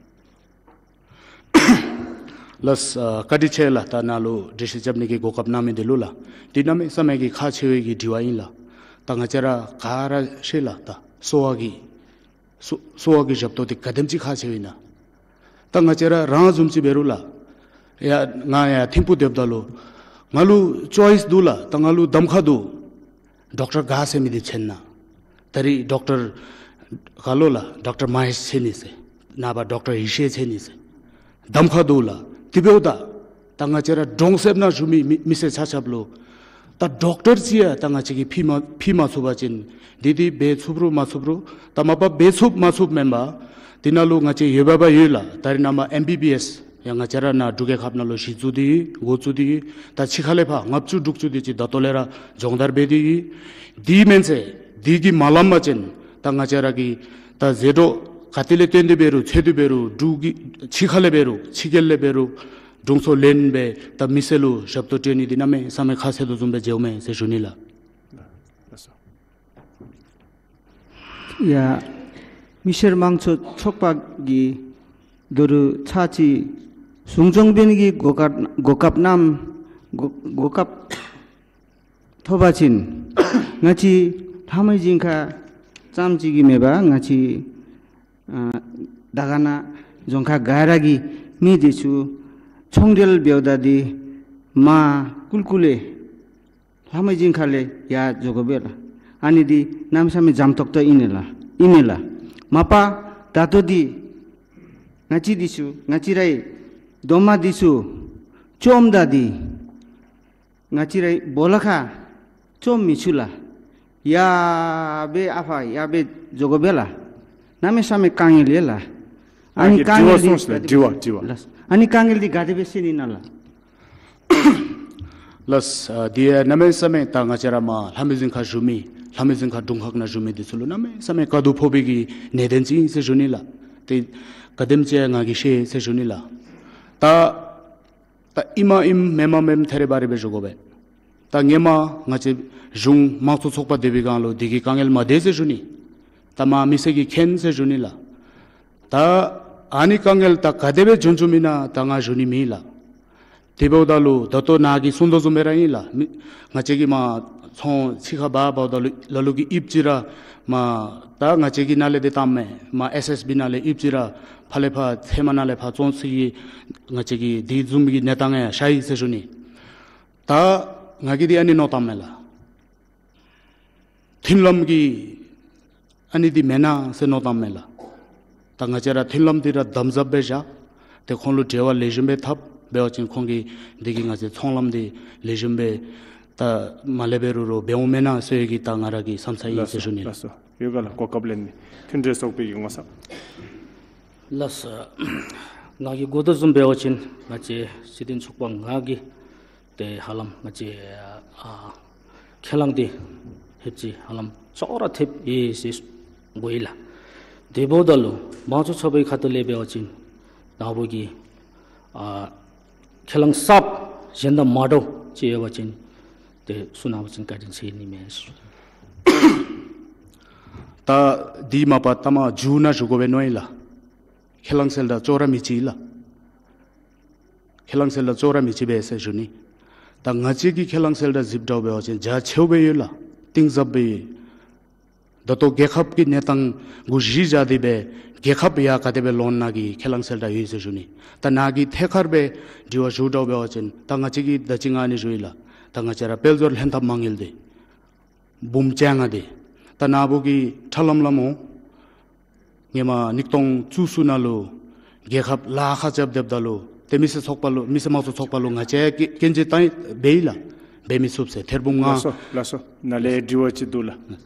ལགས། ཨ་བཀའ་དྲིན་ཆེ་ལགས། ད་ནཱ་ལུ་འགྲེལ་བཤད་རྐྱབ་ནི་གི་གོ་སྐབས་གནང་མི་འདི་ལུ་ལགས། འདི་གནམ་མེད་ས་མེད་ཀྱི་ཁག་ཆེ་བའི་གི་དྲི་བ་ཨིན་ལགས། ད་ང་བཅས་ར་ག་ར་ཤེས་ལགས། ད་གསོ་བ་གི་གསོ་གསོ་བ་གི་ཞབས་ཏོག་འདི་ག་དེམ་ཅིག་ཁག་ཆེཝ་ཨིན་ན། ད་ང་བཅས་ར་རང་བཟུམ་ཅིག་འབད་རུང་ལགས། ཡ་ང་ཡར་ཐིམ་ཕུག་སྡོདཔ་ད་ལུ་ང་ལུ་ཅོའིས་འདུག་ལགས། ད་ང་ལུ་གདམ་ཁ་འདུག། ཌོག་ཊར་ག་ཟེར་མི་འདི་མཁྱེན་ན། ད་རིས་ཌོག་ཊར་ག་ལོ་ལགས། ཌོག་ཊར་མ་ཧེཤ་མཁྱེན་ནི་ཟེར། ནངས་པ་ཌོག་ཊར་ཡེ་ཤེས་མཁྱེན་ནི་ཟེར། གདམ་ཁ་འདུག་ལགས། དེ་འབདཝ་ད་ད་ང་བཅས་ར་གྲོང་གསེབ་ནང་བཞུགས་མི་མི་མི་སེར་ཆ་ཁྱབ་ལུ་ད་ཌོག་ཊར་ཅིག་ཡང་ད་ང་བཅས་ཀྱིས་ཕུལ་མ་ཕུལ་མ་ཚུགས་པ་ཅིན་འདི་འདི་འབད་ཚུགས་རུང་མ་ཚུགས་རུང་ད་མ་པ་འབད་ཚུགསཔ་མ་ཚུགསཔ་མེན་པར་འདི་ནང་ལུ་ང་བཅས་འོས་འབབ་ཡོད་ལགས། ད་རིས་ནངས་པ་ཨེམ་བི་བི་ཨེསི་ཡང་ང་བཅས་ར་ནཱ་འབྲུག་རྒྱལ་ཁབ་ནང་ལུ་གཞི་བཙུགས་ཏེ་འགོ་བཙུགས་ཏེ་ད་ཕྱི་ཁ་ལས་ཕར་ལྔ་བཅུ་དྲུག་ཅུ་དེ་ཅིག་ད་ལྟོ་ལས་ར་སྦྱོང་བརྡར་འབད་དེ་འདི་མེན་ཚེ་འདི་གིས་མ་ལངམ་པ་ཅིན་ད་ང་བཅས་ར་གི་ད་ཟད་འགྲོ་ག་ཏེ་ལས་བརྟེན་ཏེ་འབད་རུང་ཚེ་འདི་འབད་རུང་འབྲུག་གི་ཕྱི་ཁ་ལས་འབད་རུང་ཕྱི་རྒྱལ་ལས་འབད་རུང་དྲུང་འཚོ་ལེན་སྦེ་ད་མི་སེར་ལུ་ཞབས་ཏོག་སྤྲོད་ནི་འདི་གནམ་མེད་ས་མེད་ཁག་ཆེ་དོ་བཟུམ་སྦེ་མཇལཝ་མས་ཟེར་ཞུ་ནི་ལགས། ཡ་མི་སེར་དམངས་གཙོ་ཚོགས་པ་གིས་ད་རུང་ཚར་གཅིག་གསུང་ཆོས་འབད་ནི་གི་གོ་སྐབས་གོ་སྐབས་གནང་གོ་གོ་སྐབས་ཐོབ་པ་ཅིན་ང་བཅས་ལྷ་མོའི་ཞིང་ཁ་ཙམ་ཅིག་གིས་མེན་པར་ང་བཅས་ཨ་དར་དཀར་ན་རྫོང་ཁག་ག་ར་གི་མི་འདི་ཚུ་ཚོང་འབྲེལ་འབདཝ་ད་འདི་མར་ཀུལ་ཀུལ་ལས་ལྷ་མོའི་ཞིང་ཁ་ལས་ཡར་འགྱོ་དགོ་པས་ལགས། ཨ་ནི་འདི་གནམ་མེད་ས་མེད་འཇམ་ཏོག་ཏོ་ཨིན་ནི་ལགས། ཨིན་ནི་ལགས། མ་པ་ད་ལྟོ་འདི་ང་བཅས་འདི་ཚུ་ང་བཅས་རའི་རྡོག་མ་འདི་ཚུ་བཙོངམ་ད་འདི་ང་བཅས་རའི་སྦོ་ལོགས་ཁར་བཙོང་མི་ཚུགས་ལགས། ཡར་སྦེ་ཨ་ཕར་ཡར་སྦེ་འགྱོ་དགོ་པས་ལགས། གནམ་མེད་ས་མེད་དཀའ་ངལ་ཡོད་ལགས། ཨ་ནི་ཨ་དཀའ་ངལ་འདི་དྲི་བ་གསུངས་ཤིག་ལགས། དྲི་བ་དྲི་བ། ལགས། ཨ་ནི་དཀའ་ངལ་འདི་ག་དེ་སྦེ་སེལ་ནི་ཨིན་ན་ལགས། ལགས། ཨ་འདི་གནམ་མེད་ས་མེད་ད་ང་བཅས་ར་མར་ལྷ་མོའི་ཞིང་ཁར་བཞུགས་མི་ལྷ་མོའི་ཞིང་ཁ་དྲུང་ཁག་ནང་བཞུགས་མི་འདི་ཚུ་ལུ་གནམ་མེད་ས་མེད་དཀའ་སྡུག་ཕོག་པའི་གི་གནད་དོན་ཅིག་ཨིན་ཟེར་ཞུ་ནི་ལགས། ཏེ་ག་དེམ་ཅིག་ང་གིས་ཤེས་ཟེར་ཞུ་ནི་ལགས། ད་ད་ཨིནམ་ཨིནམ་མེནམ་མེནམ་ཐད་རི་བ་རི་སྦེ་ཞུ་དགོ་པས། ད་སྔོན་མ་ང་བཅས་གཞུང་དམངས་གཙོ་ཚོགས་པ་སྡོད་པའི་སྒང་ལུ་འདི་གི་དཀའ་ངལ་མ་འདུག་ཟེར་ཞུ་ནི། ད་མར་མི་སེར་གྱིས་མཁྱེན་ཟེར་ཞུ་ནི་ལགས། ད་ཨ་ནི་དཀའ་ངལ་ད་ག་དེ་སྦེ་བྱུང་བྱུངམ་ཨིན་ན་ད་ང་ཞུ་ནི་མེད་ལགས། དེ་འབདཝ་ད་ལུ་ད་ལྟོ་ནཱ་གིས་གསུང་དོ་བཟུམ་སྦེ་ར་ཨིན་ལགས། མི་ང་བཅས་ཀྱིས་མར་ཚོང་ཕྱི་ཁར་འབག་འབགཝ་ད་ལུ་ལ་ལུ་གིས་དབྱིབས་ཅིག་ར་མར་ད་ང་བཅས་ཀྱི་ནང་ལས་འདི་བཏངམ་མས། མར་ཨེསི་ཨེསི་བི་ནང་ལས་དབྱིབས་ཅིག་ར་ཕར་ལས་ཕར་ཚལ་མ་ནང་ལས་ཕར་བཙོང་ཚུགས་ཡི། ང་བཅས་ཀྱི་འདི་བཟུམ་གྱི་གནས་སྟངས་ཡང་ཤར་ཡི་ཟེར་ཞུ་ནི། ད་ང་གིས་འདི་ཨ་ནི་མནོ་བཏངམ་མས་ལགས། མཐུན་ལམ་གྱི་ཨ་ནི་འདི་མེན་ན་ཟེར་མནོ་བཏངམ་མས་ལགས། ད་ང་བཅས་ར་མཐུན་ལམ་འདི་ར་དམ་ཟབ་སྦེ་བཞག། ཏེ་ཁོང་ལུ་འབྲེལ་བ་ལེགས་ཤོམ་སྦེ་འཐབ། འབད་བ་ཅིན་ཁོང་གིས་འདི་གིས་ང་བཅས་ཚོང་ལམ་འདི་ལེགས་ཤོམ་སྦེ་ད་མར་ལས་འབད་རུང་རུང་འབད་འོང་མེན་ན་ཟེར་གྱི་ད་ང་ར་གི་བསམ་ཚུལ་ཨིན་ཟེར་ཞུ་ནི། ལགས་སོ། ཡོད་ག་ལགས། གོ་སྐབས་ལེན་མི་མཐུན་འབྲེལ་ཚོགས་པའི་གི་ངོ་ས། ལགས་སོ། ང་གིས་གོ་དོ་བཟུམ་འབད་བ་ཅིན་ང་བཅས་སྲིད་དོན་ཚོགས་པ་ང་གིས་ཏེ་ཧ་ལམ་ང་བཅས་ཨ་ཁས་བླངས་འདི་ཧེབ་ཅིག་ཧ་ལམ་ཅོག་ར་འཐདཔ་ཨིན་ཟེར་གོ་ཡི་ལགས། དེ་འབདཝ་ད་ལུ་དམངས་གཙོ་ཚོགས་པའི་ཁ་ཐུག་ལས་འབད་བ་ཅིན་ནཱ་བུ་གིས་ཨ་ཁས་བླངས་གསརཔ་གཞན་དང་མ་འདྲཝ་ཅིག་ཡོད་པ་ཅིན་ཏེ་གསུང་གནང་བ་ཅིན་བཀའ་དྲིན་ཆེ་ནི་མས། ད་འདི་མ་པ་ད་མར་མཇུག་ནང་ཞུ་དགོ་པས་མནོ་ཡི་ལགས། ཁས་བླངས་གསལ་བསྒྲགས་ཅོག་ར་མི་གཅིག་ལགས། ཁས་བླངས་གསལ་བསྒྲགས་ཅོག་ར་མི་གཅིག་པས་ཟེར་ཞུ་ནི། ད་ང་བཅས་ཀྱི་ཁས་བླངས་གསལ་བསྒྲགས་གཟིགསཔ་འདྲཝ་འབད་བ་ཅིན་རྒྱ་ཆེཝ་སྦེ་ཡོད་ལགས། གཏིང་ཟབ་སྦེ་ཡོད། ད་ལྟོ་རྒྱལ་ཁབ་ཀྱི་གནས་སྟངས་གུ་གཞི་བཞག་སྟེ་སྦེ་རྒྱལ་ཁབ་ཡར་ག་དེ་སྦེ་ལོང་ནི་གི་ཁས་བླངས་གསལ་བསྒྲགས་ཡོད་ཟེར་ཞུ་ནི། ད་ནཱ་གིས་ཐད་ཀར་སྦེ་དྲི་བ་ཞུཝ་འདྲཝ་འབད་བ་ཅིན་ད་ང་བཅས་ཀྱིས་ད་ཅི་ང་ནི་ཞུ་ཡི་ལགས། ད་ང་བཅས་ར་དཔལ་འབྱོར་ལྷན་ཐབས་མ་དངུལ་འདི་འབུམ་བཅོ་ལྔ་འདི་ད་ནཱ་བུ་གིས་ཁྲ་ལམ་ལམ་འོང་། ཧེ་མ་ཉིས་སྟོང་བཅུ་གསུམ་ནང་ལུ་རྒྱལ་ཁབ་ལཱ་ཁག་རྐྱབ་སྡོདཔ་ད་ལུ་ཏེ་མི་སེར་ཚོགས་པ་ལུ་མི་སེར་དམངས་གཙོ་ཚོགས་པ་ལུ་ང་བཅས་ཀྱིས་སྐྱོན་བརྗོད་བཏང་འབད་ཡི་ལགས། འབད་མི་ཚུགས་ཟེར་ཐེར་འབུམ་ལྔ། ལགས་སོ་ལགས་སོ། ནཱ་ལས་དྲི་བ་ཅིག་འདུག་ལགས།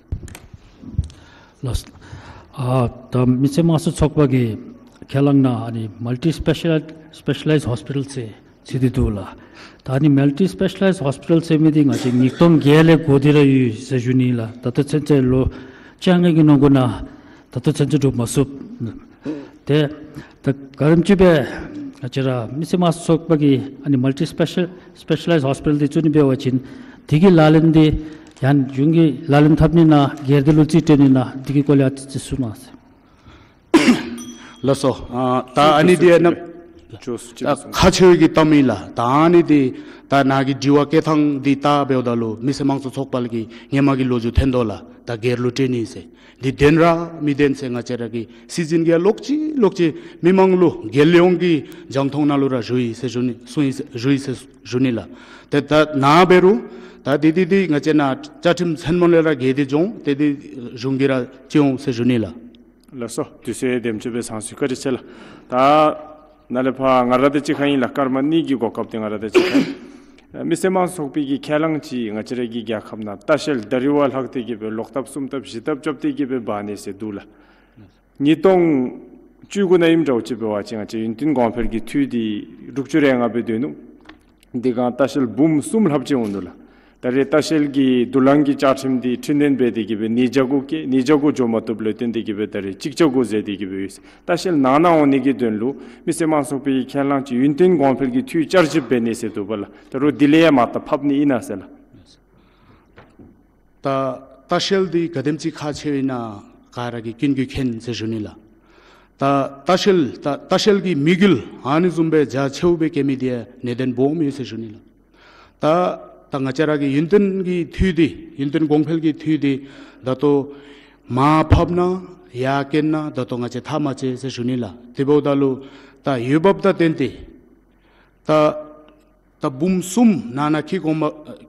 ལགས་སོ། ཨ་ད་མི་སེར་དམངས་གཙོ་ཚོགས་པ་གི་ཁས་བླངས་ནང་ཨ་ནི་མལ་ཊི་སི་པེ་ཤལ་སི་པེ་ཤ་ལའིཛ་ཧོསི་པི་ཊལ་ཟེར་ཟེར་ཏེ་འདུག་ལགས། ད་ཨ་ནི་མལ་ཊི་སི་པེ་ཤ་ལའིཛ་ཧོསི་པི་ཊལ་ཟེར་མི་འདི་ང་བཅས་ཉིས་སྟོང་བརྒྱད་ལས་འགོ་སྟེ་ར་ཡོད་ཟེར་ཞུ་ནི་ལགས། ད་ལྟོ་ཚུན་ཚོད་ལོ་བཅོ་ལྔ་གི་ནང་འཁོད་ནང་ད་ལྟོ་ཚུན་ཚོད་གྲུབ་མ་ཚུགས། ཏེ་ད་ག་དེམ་ཅིག་སྦེ་ང་བཅས་ར་མི་སེར་དམངས་གཙོ་ཚོགས་པ་གིས་ཨ་ནི་མལ་ཊི་སི་པེ་ཤལ་སི་པེ་ཤ་ལའིཛ་ཧོསི་པི་ཊལ་འདི་བཙུགས་ནི་འབད་བ་ཅིན་དེ་གི་ལག་ལེན་འདི་ཡང་གཞུང་གི་ལག་ལེན་འཐབ་ནི་ཨིན་ན་སྒེར་སྡེ་ལུ་རྩིས་སྤྲོད་ནི་ཨིན་ན་དེ་གི་སྐོར་ལས་ཨ་ཙི་ཅིག་གསུང་གནང་ཟེར། ལགས་སོ། ཨ་ད་ཨ་ནི་འདི་ཨ་ནཱ་ད་ཁག་ཆེ་བའི་གི་གཏམ་ཨིན་ལགས། ད་ཨ་ནི་འདི་ད་ནཱ་གི་དྲི་བ་བཀོད་ཐངས་འདི་ལྟ་འབདཝ་ད་ལུ་མི་སེར་དམངས་གཙོ་ཚོགས་པ་ལུ་གི་ཧེ་མ་གི་ལོ་རྒྱུས་ཐོན་དོ་ལགས། ད་སྒེར་ལུ་སྤྲོད་ནི་ཟེར་འདི་བདེན་ར་མི་བདེན་ཟེར་ང་བཅས་ར་གིས་སྲིད་འཛིན་གྱིས་ལོག་ཅི་ལོག་ཅི་མི་མང་ལུ་རྒྱལ་ཡོངས་ཀྱི་རྒྱང་མཐོང་ནང་ལུ་ར་ཞུ་ཡི་ཟེར་ཞུ་ནི་གསུངས་ཡི་ཟེར་ཞུ་ཡི་ཟེར་ཞུ་ནི་ལགས། ཏེ་ད་ནཱ་འབད་རུང་ད་འདི་འདི་འདི་ང་བཅས་ནཱ་བཅའ་ཁྲིམས་མཚན་སྨོ་ལས་ར་འགལ་ཏེ་འགྱོ་འོང་། ཏེ་འདི་གཞུང་གིས་ར་བཅོ་འོང་ཟེར་ཞུ་ནི་ལགས། ལགས་སོ། དུས་ཚོད་དེམ་ཅིག་སྦེ་ཚང་སོང་། བཀའ་དྲིན་ཆེ་ལགས། ད་ནཱ་ལས་ཕར་ང་ར་དང་གཅིག་ཁར་ཨིན་ལགས། སྐར་མ་གཉིས་ཀྱི་གོ་སྐབས་འདི་ང་ར་དང་གཅིག་ཁར་ཨིན། མི་སེར་དམངས་གཙོ་ཚོགས་པའི་གི་ཁས་བླངས་ཅིག་ང་བཅས་ར་གི་རྒྱལ་ཁབ་ནང་ལྟ་བཤལ་ད་རིས་བ་ལྷག་སྟེ་གི་སྦེ་ལོག་ལྟབ་གསུམ་ལྟབ་བཞི་ལྟབ་རྐྱབ་སྟེ་གི་སྦེ་འབག་ནི་ཟེར་འདུག་ལགས། ཉིས་སྟོང་བཅུ་དགུ་ནང་ཨིནམ་འདྲཝ་ཅིག་འབད་བ་ཅིན་ང་བཅས་ཡུན་བརྟན་གོང་འཕེལ་གྱི་འཐུས་འདི་དྲུག་ཅུ་རེ་ལྔ་སྦེ་སྡོད་ནུག། འདི་སྒང་ལྟ་བཤལ་འབུམ་གསུམ་ལྷགཔ་ཅིག་འོང་ནུག་ལགས། ད་རེས་ལྟ་བཤལ་གྱི་དུ་ལེན་གྱི་བཅའ་ཁྲིམས་འདི་འཕྲི་སྣོན་འབད་དེ་གི་སྦེ་ཉིས་བརྒྱ་དགུ་བཀལ། ཉིས་བརྒྱ་དགུ་འགྱོ་མ་བཏུབ་ལས་བརྟེན་ཏེ་གི་སྦེ་ད་རེས་གཅིག་བརྒྱ་དགུ་ཟེར་ཏེ་གི་སྦེ་ཡོད། ལྟ་བཤལ་ནང་ན་འོང་ནི་གི་དོན་ལུ་མི་སེར་དམངས་གཙོ་ཚོགས་པའི་ཁས་བླངས་ཅིག་ཡུན་བརྟན་གོང་འཕེལ་གྱི་འཐུས་བསྐྱར་ཞིབ་འབད་ནི་ཟེར་འདུག་པ་ལགས། ད་རུང་དེ་ལས་ཡང་མར་ད་ཕབ་ནི་ཨིན་ན་ཟེར་ལགས། ད་ལྟ་བཤལ་འདི་ག་དེམ་ཅིག་ཁག་ཆེཝ་ཨིན་ན་ག་ར་གིས་ཀུན་གྱིས་མཁྱེན་ཟེར་ཞུ་ནི་ལགས། ད་ལྟ་བཤལ་ད་ལྟ་བཤལ་གྱི་དམིགས་ཡུལ་ཨ་ནི་བཟུམ་སྦེ་རྒྱ་ཆེཝ་སྦེ་བསྐྱེད་མི་འདི་ཡང་གནད་དོན་སྦོམ་ཡོད་ཟེར་ཞུ་ནི་ལགས། ད་ད་ང་བཅས་ར་གི་ཡུན་བརྟན་གྱི་འཐུས་འདི་ཡུན་བརྟན་གོང་འཕེལ་གྱི་འཐུས་འདི་ད་ལྟོ་མར་ཕབ་ན་ཡར་བསྐྱལ་ན་ད་ལྟོ་ང་བཅས་ཐག་མ་བཅད་ཟེར་ཞུ་ནི་ལགས། དེ་འབདཝ་ད་ལུ་ད་འོས་འབབ་དང་བསྟུན་ཏེ་ད་ད་འབུམ་གསུམ་ནང་ན་འཁྱིད་དགོ་མ་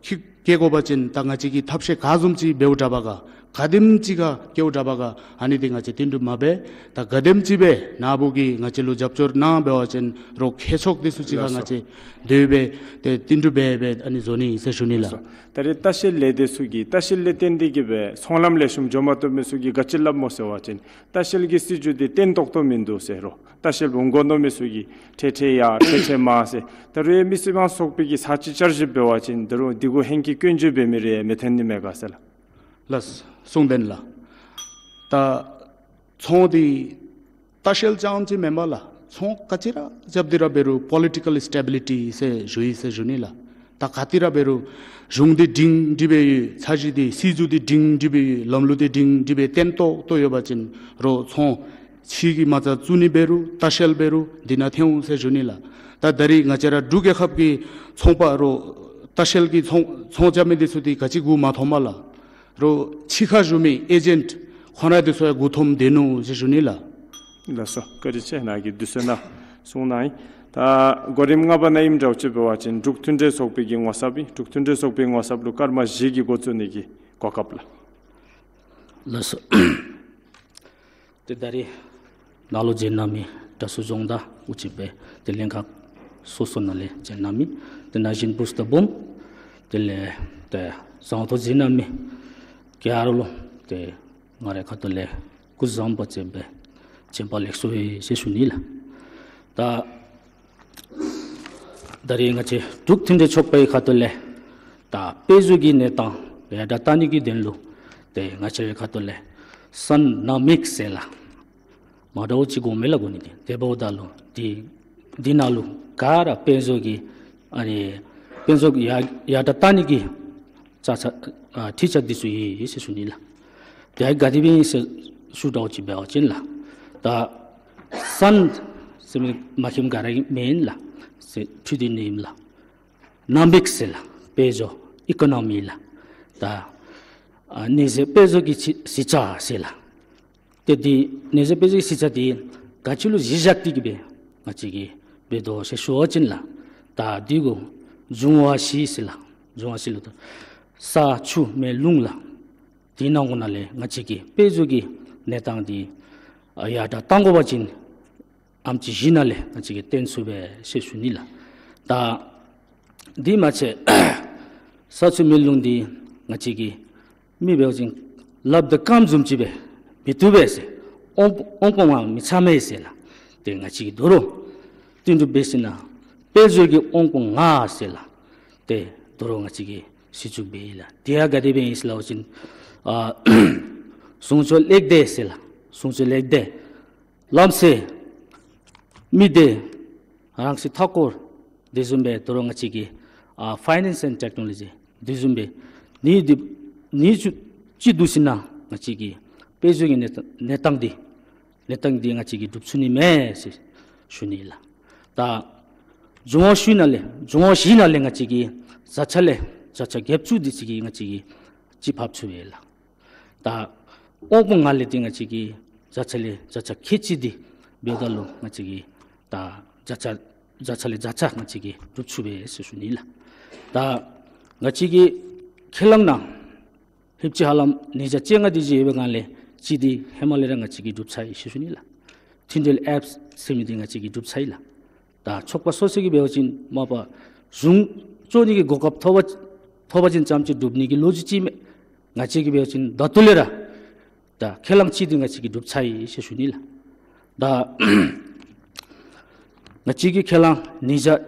འཁྱིད་བསྐྱལ་དགོ་པ་ཅིན་ད་ང་བཅས་ཀྱིས་ཐབས་ཤེས་ག་བཟུམ་ཅིག་འབདཝ་དྲག་པ་ག་ག་དེམ་ཅིག་ཁར་བསྐྱལཝ་དྲག་པ་ག་ཨ་ནི་འདི་ང་བཅས་བསྟུན་གྲོས་མ་འབད། ད་ག་དེམ་ཅིག་སྦེ་ནཱ་བུ་གིས་ང་བཅས་ལུ་རྒྱབ་སྐྱོར་གནང་འབད་བ་ཅིན་རོགས་མཁས་མཆོག་འདི་ཚུ་གཅིག་ཁར་ང་བཅས་སྡོད་སྦེ་ཏེ་བསྟུན་གྲོས་འབད་སྦེ་ཨ་ནི་བཟོ་ནི་ཟེར་ཞུ་ནི་ལགས། ད་རེས་ལྟ་བཤལ་ལས་སྡེ་ཚུ་གིས་ལྟ་བཤལ་ལས་བརྟེན་ཏེ་གི་སྦེ་ཚོང་ལམ་ལེགས་ཤོམ་འགྱོ་མ་བཏུབ་མི་ཚུ་གིས་ག་ཅི་སླབ་སྨོ་ཟེར་བ་ཅིན་ལྟ་བཤལ་གྱི་སྲིད་བྱུས་འདི་བརྟན་ཏོག་ཏོ་མིན་འདུག་ཟེར་རོ། ལྟ་བཤལ་འབུམ་དགོ་མནོ་མི་ཚུ་གིས་ཁྲལ་ཁྲལ་ཡར་ཁྲལ་ཁྲལ་མར་ཟེར། ད་རེས་མི་སེར་དམངས་གཙོ་ཚོགས་པའི་གི་ས་ཅིག་བསྐྱར་ཞིབ་འབད་བ་ཅིན་ད་རུང་འདི་གུ་ཧེང་སྐལ་སྐྱོན་བརྗོད་འབད་མི་རེ་མི་ཐོན་ནི་མས་ག་ཟེར་ལགས། ལགས་གསུངས་བདེན་ལགས། ད་ཚོང་འདི་ལྟ་བཤལ་རྐྱངམ་ཅིག་མེན་པར་ལགས། ཚོང་ག་ཅི་ར་རྐྱབ་སྟེ་ར་འབད་རུང་པོ་ལི་ཊི་ཀཱལ་སི་ཊེ་བི་ལི་ཊི་ཟེར་ཞུ་ཡི་ཟེར་ཞུ་ནི་ལགས། ད་ག་ཏེ་ར་འབད་རུང་གཞུང་འདི་སྒྲིང་སྒྲི་སྦེ་ཡོད། ཚ་གྱང་འདི་སྲིད་བྱུས་འདི་སྒྲིང་སྒྲི་སྦེ་ཡོད། ལམ་ལུགས་འདི་སྒྲིང་སྒྲི་སྦེ་བརྟན་ཏོག་ཏོ་ཡོད་པ་ཅིན་རོགས་ཚོང་ཕྱི་གི་མ་རྩ་བཙུགས་ནི་འབད་རུང་ལྟ་བཤལ་འབད་རུང་འདི་ནང་ཐོན་འོང་ཟེར་ཞུ་ནི་ལགས། ད་ད་རེས་ང་བཅས་ར་འབྲུག་རྒྱལ་ཁབ་ཀྱི་ཚོང་པ་རོགས་ལྟ་བཤལ་གྱི་ཚོང་ཚོང་རྐྱབ་མི་འདི་ཚུ་འདི་ག་ཅི་མགུ་མ་འཐོམ་པས་ལགས། རོགས་ཕྱི་ཁར་བཞུགས་མི་ཨེ་ཇེནཊ་ཁོང་ར་འདི་ཚུ་ཡང་མགུ་འཐོམ་སྡོད་ནུག་ཟེར་ཞུ་ནི་ལགས། ལགས་སོ། བཀའ་དྲིན་ཆེ། ནཱ་གི་དུས་ཚོད་ནང་གསུངས་གནང་ཡི། ད་གོ་རིམ་ལྔ་པ་ནང་ཨིནམ་འདྲཝ་ཅིག་འབད་བ་ཅིན་འབྲུག་མཐུན་འབྲེལ་ཚོགས་པའི་གི་ངོ་ཚབ་ཨིན། འབྲུག་མཐུན་འབྲེལ་ཚོགས་པའི་ངོ་ཚབ་ལུ་སྐར་མ་བཞི་གི་འགོ་བཙུགས་ནི་གི་གོ་སྐབས་ལགས། ལགས་སོ། ཏེ་ད་རེས་ནཱ་ལུ་མཇལ་གནང་མི་དྲག་ཤོས་རྫོང་བདག་དབུ་ཅིག་སྦེ་ཏེ་ལྷན་ཁག་སོ་སོ་ནང་ལས་མཇལ་གནང་མི་ཏེ་ན་གཞོན་བུཚ་དང་བུམོ་དེ་ལས་ཏེ་བཟང་པོ་མཇལ་གནང་མི་ག་ར་ལུ་ཏེ་ང་རའི་ཁ་ཐུག་ལས་སྐུ་གཟུགས་བཟང་པོ་བཅས་སྦེ་བྱོན་པ་ལེགས་སོ་ཡི་ཟེར་ཞུ་ནི་ལགས། ད་ད་རེས་ང་བཅས་འབྲུག་མཐུན་འབྲེལ་ཚོགས་པའི་ཁ་ཐུག་ལས་ད་དཔལ་འབྱོར་གྱི་གནས་སྟངས་ཡར་དྲག་གཏང་ནི་གི་དོན་ལུ་ཏེ་ང་བཅས་རའི་ཁ་ཐུག་ལས་སན་ནང་དམིགས་ཟེར་ལགས། མ་འདྲཝ་ཅིག་དགོ་མས་ལགས་གོ་ནི་འདི། དེ་འབདཝ་ད་ལུ་འདི་འདི་ནང་ལུ་ག་ར་དཔལ་འབྱོར་གྱི་ཨ་ནི་དཔལ་འབྱོར་ཡར་ཡར་དྲག་གཏང་ནི་གི་ཅ་ཆས་ཨ་ཁྲིག་ཆ་འདི་ཚུ་ཡོད་ཡོད་ཟེར་ཞུ་ནི་ལགས། དེ་ག་དེ་སྦེ་ཨིན་ཟེར་ཞུ་འདྲཝ་ཅིག་འབད་བ་ཅིན་ལགས། ད་སན་ཟེར་མི་མ་མཁྱེནམ་ག་ར་གིས་མེན་ལགས། ཟེར་ཕུལ་ཏེ་ནི་ཨིནམ་ལགས། ནང་དམིགས་ཟེར་ལགས། དཔལ་འབྱོར་ཨི་ཀོ་ནོ་མི་ལགས། ད་ཨ་ནི་ཟེར་དཔལ་འབྱོར་གྱི་གཞི་གཞི་རྩ་ཟེར་ལགས། ཏེ་འདི་ནི་ཟེར་དཔལ་འབྱོར་གྱི་གཞི་རྩ་འདི་ག་ཅི་ལུ་གཞི་བཞག་སྟེ་གི་སྦེ་ང་བཅས་ཀྱིས་འབད་དོ་ཟེར་ཞུ་བ་ཅིན་ལགས། ད་འདི་གུ་འབྱུང་བ་བཞི་ཟེར་ལགས། འབྱུང་བ་བཞི་ལུ་ད་ས་ཆུ་མེ་རླུང་ལགས། འདི་ནང་གུ་ནང་ལས་ང་བཅས་ཀྱིས་དཔལ་འབྱོར་གྱི་གནས་སྟངས་འདི་ཨ་ཡར་དྲག་གཏང་དགོ་པ་ཅིན་ཨེམ་ཅིག་བཞི་ནང་ལས་ང་བཅས་ཀྱིས་བཏོན་ཚུགས་པས་ཟེར་ཞུ་ནི་ལགས། ད་འདི་མ་ཚད་ས་ཆུ་མེ་རླུང་འདི་ང་བཅས་ཀྱིས་མི་འབད་བ་ཅིན་ལགཔ་དང་རྐངམ་བཟུམ་ཅིག་སྦེ་མི་བཏུབ་པས་ཟེར། དབང་དབང་པོ་ལྔ་མི་ཚང་མས་ཟེར་ལགས། ཏེ་ང་བཅས་ཀྱིས་དོ་རུང་བསྟུན་གྲོས་འབད་ཞིན་ན་དཔལ་འབྱོར་གྱི་དབང་པོ་ལྔ་ཟེར་ལགས། ཏེ་དོ་རུང་ང་བཅས་ཀྱིས་ཞུ་བཅུག་འབད་ཡི་ལགས། དེ་ཡང་ག་དེ་སྦེ་ཨིན་ཟེར་སླབ་པ་ཅིན་ཨ་སྲུང་སྐྱོབ་ལེགས་སྡེ་ཟེར་ལགས། སྲུང་སྐྱོབ་ལེགས་སྡེ་ལམ་སེལ་ མི་སྡེ་རང་སྲིད་མཐའ་འཁོར་དེ་བཟུམ་སྦེ་ད་རུང་ང་བཅས་ཀྱི་ཨ་ཕའི་ནེནསི་ཨེནཌ་ཊེཀ་ནོ་ལོ་ཇི་དེ་བཟུམ་སྦེ་ནི་འདི་ནི་ཅིག་ཅིག་འདུག་ཟེར་ན་ང་བཅས་ཀྱི་དཔལ་འབྱོར་གྱི་གནས་གནས་སྟངས་འདི་གནས་སྟངས་འདི་ང་བཅས་ཀྱིས་སྒྲུབ་ཚུགས་ནི་མས་ཟེར་ཞུ་ནི་ལགས། ད་འབྱུང་བ་བཞི་ནང་ལས་འབྱུང་བ་བཞི་ནང་ལས་ང་བཅས་ཀྱི་བཟའ་ཆ་ལས་བཟའ་ཆ་བརྒྱད་ཅུ་དེ་ཅིག་གིས་ང་བཅས་ཀྱིས་ཅིག་འབག་ཚུགས་པས་ལགས། ད་དབང་པོ་ལྔ་ལས་འདི་ང་བཅས་ཀྱི་བཟའ་ཆ་ལས་བཟའ་ཆ་ཁལ་གཅིག་འདི་འབདཝ་ད་ལུ་ང་བཅས་ཀྱིས་ད་བཟའ་ཆ་བཟའ་ཆ་ལས་བཟའ་ཆ་ང་བཅས་ཀྱིས་སྒྲུབ་ཚུགས་པས་ཟེར་ཞུ་ནི་ལགས། ད་ང་བཅས་ཀྱི་ཁས་བླངས་ནང་ཧིབ་ཅི་ཧ་ལམ་ཉིས་བརྒྱ་བཅོ་ལྔ་དེ་ཅིག་ཡོད་པའི་སྒང་ལས་གཅིག་འདི་ཧེ་མ་ལས་ར་ང་བཅས་ཀྱིས་གྲུབ་ཚར་ཡི་ཟེར་ཞུ་ནི་ལགས། མཐུན་འབྲེལ་ཨེཔསི་ཟེར་མི་འདི་ང་བཅས་ཀྱིས་གྲུབ་ཚར་ཡི་ལགས། ད་ཚོགས་པ་སོ་སོ་གིས་འབད་བ་ཅིན་མ་པ་གཞུང་བཙུགས་ནི་གི་གོ་སྐབས་ཐོབ་པ་ཐོབ་པ་ཅིན་ཙམ་ཅིག་གྲུབ་ནི་གི་ལོ་རྒྱུས་ཅིག་མས། ང་བཅས་ཀྱིས་འབད་བ་ཅིན་ད་ལྟོ་ལས་ར་ད་ཁས་བླངས་གཅིག་འདི་ང་བཅས་ཀྱིས་གྲུབ་ཚར་ཡི་ཟེར་ཞུ་ནི་ལགས། ད་ང་བཅས་ཀྱི་ཁས་བླངས་ཉིས་བརྒྱ་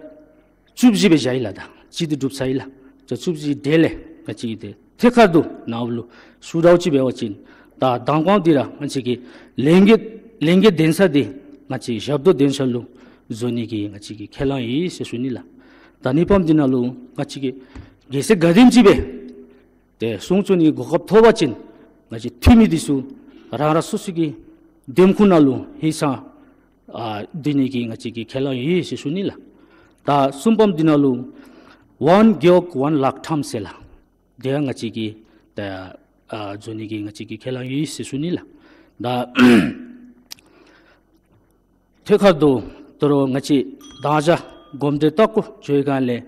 བཅུ་བཞི་སྦེ་བཞག་ཡི་ལགས། ད་གཅིག་འདི་གྲུབ་ཚར་ཡི་ལགས། ད་བཅུ་བཞི་དེ་ལས་ང་བཅས་ཀྱིས་ཏེ་ཐད་ཀར་དུ་ནཱ་ལུ་ཞུ་དགོཔ་ཅིག་འབད་བ་ཅིན་ད་མདང་དགོང་འདི་ར་ང་བཅས་ཀྱི་ལས་འགུལ་ལས་འགུལ་གདན་ས་འདི་ང་བཅས་ཞབས་ཏོག་གདན་ས་ལུ་བཟོ་ནི་གི་ང་བཅས་ཀྱི་ཁས་བླངས་ཡོད་ཟེར་ཞུ་ནི་ལགས། ད་དེའི་བར་འདི་ནང་ལུ་ང་བཅས་ཀྱིས་གལ་སྲིད་ག་དེམ་ཅིག་སྦེ་ཏེ་གཞུང་བཙུགས་ནི་གི་གོ་སྐབས་ཐོབ་པ་ཅིན་ང་བཅས་འཐུས་མི་འདི་ཚུ་རང་རང་སོ་སོ་གི་འདེམས་ཁོངས་ནང་ལུ་ཧིང་སངས་ཨ་སྡོད་ནི་གི་ང་བཅས་ཀྱི་ཁས་བླངས་ཡོད་ཟེར་ཞུ་ནི་ལགས། ད་གསུམ་པམ་འདི་ནང་ལུ་One Gewog One Lakh Term ཟེར་ལགས། དེ་ཡང་ང་བཅས་ཀྱིས་ད་ཨ་བཟོ་ནི་གི་ང་བཅས་ཀྱི་ཁས་བླངས་ཡོད་ཟེར་ཞུ་ནི་ལགས། ད་ཐད་ཀར་དུ་ད་རུང་ང་བཅས་མདང་ཞག་གོམ་བགྲོད་ལྟ་སྐོར་འགྱོ་བའི་སྒང་ལས་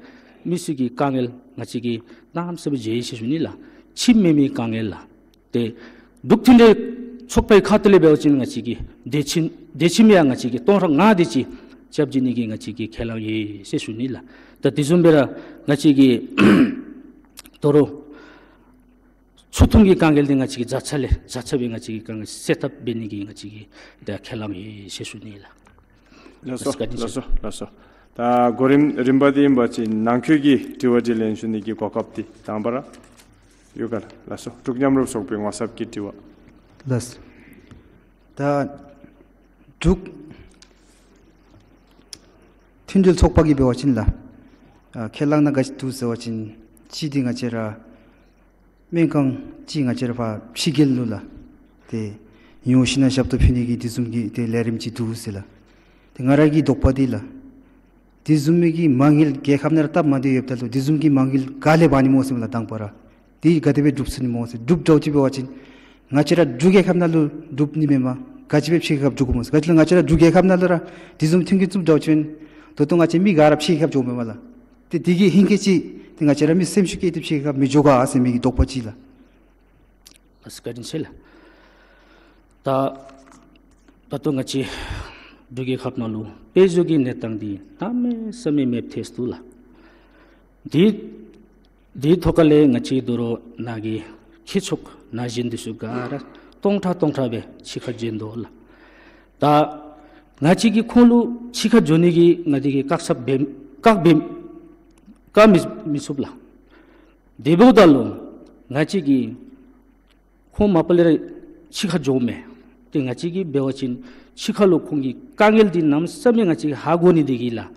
མི་སེར་གྱི་དཀའ་ངལ་ང་བཅས་ཀྱིས་གནམ་མེད་ས་མེད་མཇལ་ཡི་ཟེར་ཞུ་ནི་ལགས། ཁྱིམ་མེད་མི་དཀའ་ངལ་ལགས། ཏེ་འབྲུག་མཐུན་འབྲེལ་ཚོགས་པའི་ཁ་ཐུག་ལས་འབད་བ་ཅིན་ང་བཅས་ཀྱི་བདེ་ཁྱིམ་བདེ་ཁྱིམ་ཡང་ང་བཅས་ཀྱིས་སྟོང་ཕྲག་ལྔ་དེ་ཅིག་རྐྱབ་བྱིན་ནི་གི་ང་བཅས་ཀྱི་ཁས་བླངས་ཡོད་ཟེར་ཞུ་ནི་ལགས། ད་དེ་བཟུམ་སྦེ་ར་ང་བཅས་ཀྱི་ད་རུང་ཆུ་འཐུང་གི་དཀའ་ངལ་འདི་ང་བཅས་ཀྱིས་བཟའ་ཆ་ལས་བཟའ་ཆ་སྦེ་ང་བཅས་ཀྱིས་དཀའ་ངལ་སེལ་ཐབས་འབད་ནི་གི་ང་བཅས་ཀྱིས་ད་ཁས་བླངས་ཡོད་ཟེར་ཞུ་ནི་ལགས། ལགས་སོ། བཀའ་དྲིན་ཆེ། ལགས་སོ། ལགས་སོ། ད་གོ་རིམ་རིམ་པ་འདི་ཨིན་པ་ཅིན་ནང་འཁོད་ཀྱི་དྲི་བ་དྲིས་ལན་ཞུ་ནི་གི་གོ་སྐབས་འདི་དང་པ་ར་ཡོད་ག་ལགས། ལགས་སོ། འབྲུག་མཉམ་རུབ་ཚོགས་པའི་ངོ་ཚབ་ཀྱི་དྲི་བ། ལགས། ད་འབྲུག་མཐུན་འབྲེལ་ཚོགས་པ་གིས་འབད་བ་ཅིན་ལགས། ཨ་ཁས་བླངས་ནང་ག་ཅི་འདུག་ཟེར་བ་ཅིན་གཅིག་འདི་ང་བཅས་ར་སྨན་ཁང་གཅིག་ང་བཅས་ར་ཕར་ཕྱི་རྒྱལ་ལུ་ལགས། ཏེ་ཡོང་ཞིནམ་ཞབས་ཏོག་ཕུལ་ནི་གི་དེ་བཟུམ་གྱི་ཏེ་ལས་རིམ་ཅིག་འདུག་ཟེར་ལགས། ཏེ་ང་ར་གི་དོགས་པ་འདི་ལགས། དེ་བཟུམ་མའི་གི་མ་དངུལ་རྒྱལ་ཁབ་ནང་ར་སྟབས་མ་བདེ་ཡོདཔ་ད་ལུ་དེ་བཟུམ་གྱི་མ་དངུལ་ག་ལས་འབག་ནི་སྨོ་ཟེར་མས་ལགས། དང་པ་ར་འདི་ག་དེ་སྦེ་སྒྲུབ་ཚུགས་ནི་སྨོ་ཟེར། སྒྲུབ་འདྲཝ་ཅིག་འབད་བ་ཅིན་ང་བཅས་ར་འབྲུག་རྒྱལ་ཁབ་ནང་ལུ་སྒྲུབ་ནི་མེན་པར་ག་ཅི་སྦེ་ཕྱི་རྒྱལ་ཁབ་འགྱོ་དགོཔ་སྨོ་ཟེར། ག་ཅི་ལགས་ང་བཅས་ར་འབྲུག་རྒྱལ་ཁབ་ནང་ལུ་ར་དེ་བཟུམ་མཐུན་རྐྱེན་བཙུགས་འདྲཝ་ཅིན་ད་ལྟོ་ང་བཅས་མི་ག་ར་ཕྱི་རྒྱལ་ཁབ་འགྱོཝ་མས་སྨོ་ལགས། ཏེ་དེ་གི་ཧིང་གི་ཅིག་ཏེ་ང་བཅས་ར་མི་སེམས་ཤུགས་བསྐྱེད་དེ་ཕྱི་རྒྱལ་ཁབ་མི་འགྱོ་ག་ཟེར་མི་གི་དོགས་པ་ཅིག་ལགས། ལགས་སོ། བཀའ་དྲིན་ཆེ་ལགས། ད་ད་ལྟོ་ང་བཅས་འབྲུག་རྒྱལ་ཁབ་ནང་ལུ་དཔལ་འབྱོར་གྱི་གནས་སྟངས་འདི་གནམ་མེད་ས་མེད་མེདཔ་ཐལ་སོ་ལགས། འདི་འདི་ཐོག་ཁ་ལས་ང་བཅས་ད་རུང་ནཱ་གི་ཁྱི་ཚོགས་ན་གཞོན་འདི་ཚུ་ག་ར་སྟོང་ཕྲག་སྟོང་ཕྲག་སྦེ་ཕྱི་ཁར་བྱོན་དོ་ལགས། ད་ང་བཅས་ཀྱིས་ཁོང་ལུ་ཕྱི་ཁར་འགྱོ་ནི་གི་ང་བཅས་ཀྱིས་བཀག་ཚབ་འབད་བཀག་འབད་བཀག་མི་མི་ཚུགས་ལགས། དེ་འབདཝ་ད་ལུ་ང་བཅས་ཀྱིས་ཁོང་མ་པ་ལས་ར་ཕྱི་ཁར་འགྱོཝ་མས། ཏེ་ང་བཅས་ཀྱིས་འབད་བ་ཅིན་ཕྱི་ཁ་ལུ་ཁོང་གི་དཀའ་ངལ་འདི་གནམ་མེད་ས་མེད་ང་བཅས་ཀྱིས་ཧ་གོ་ནི་འདི་གིས་ལགས།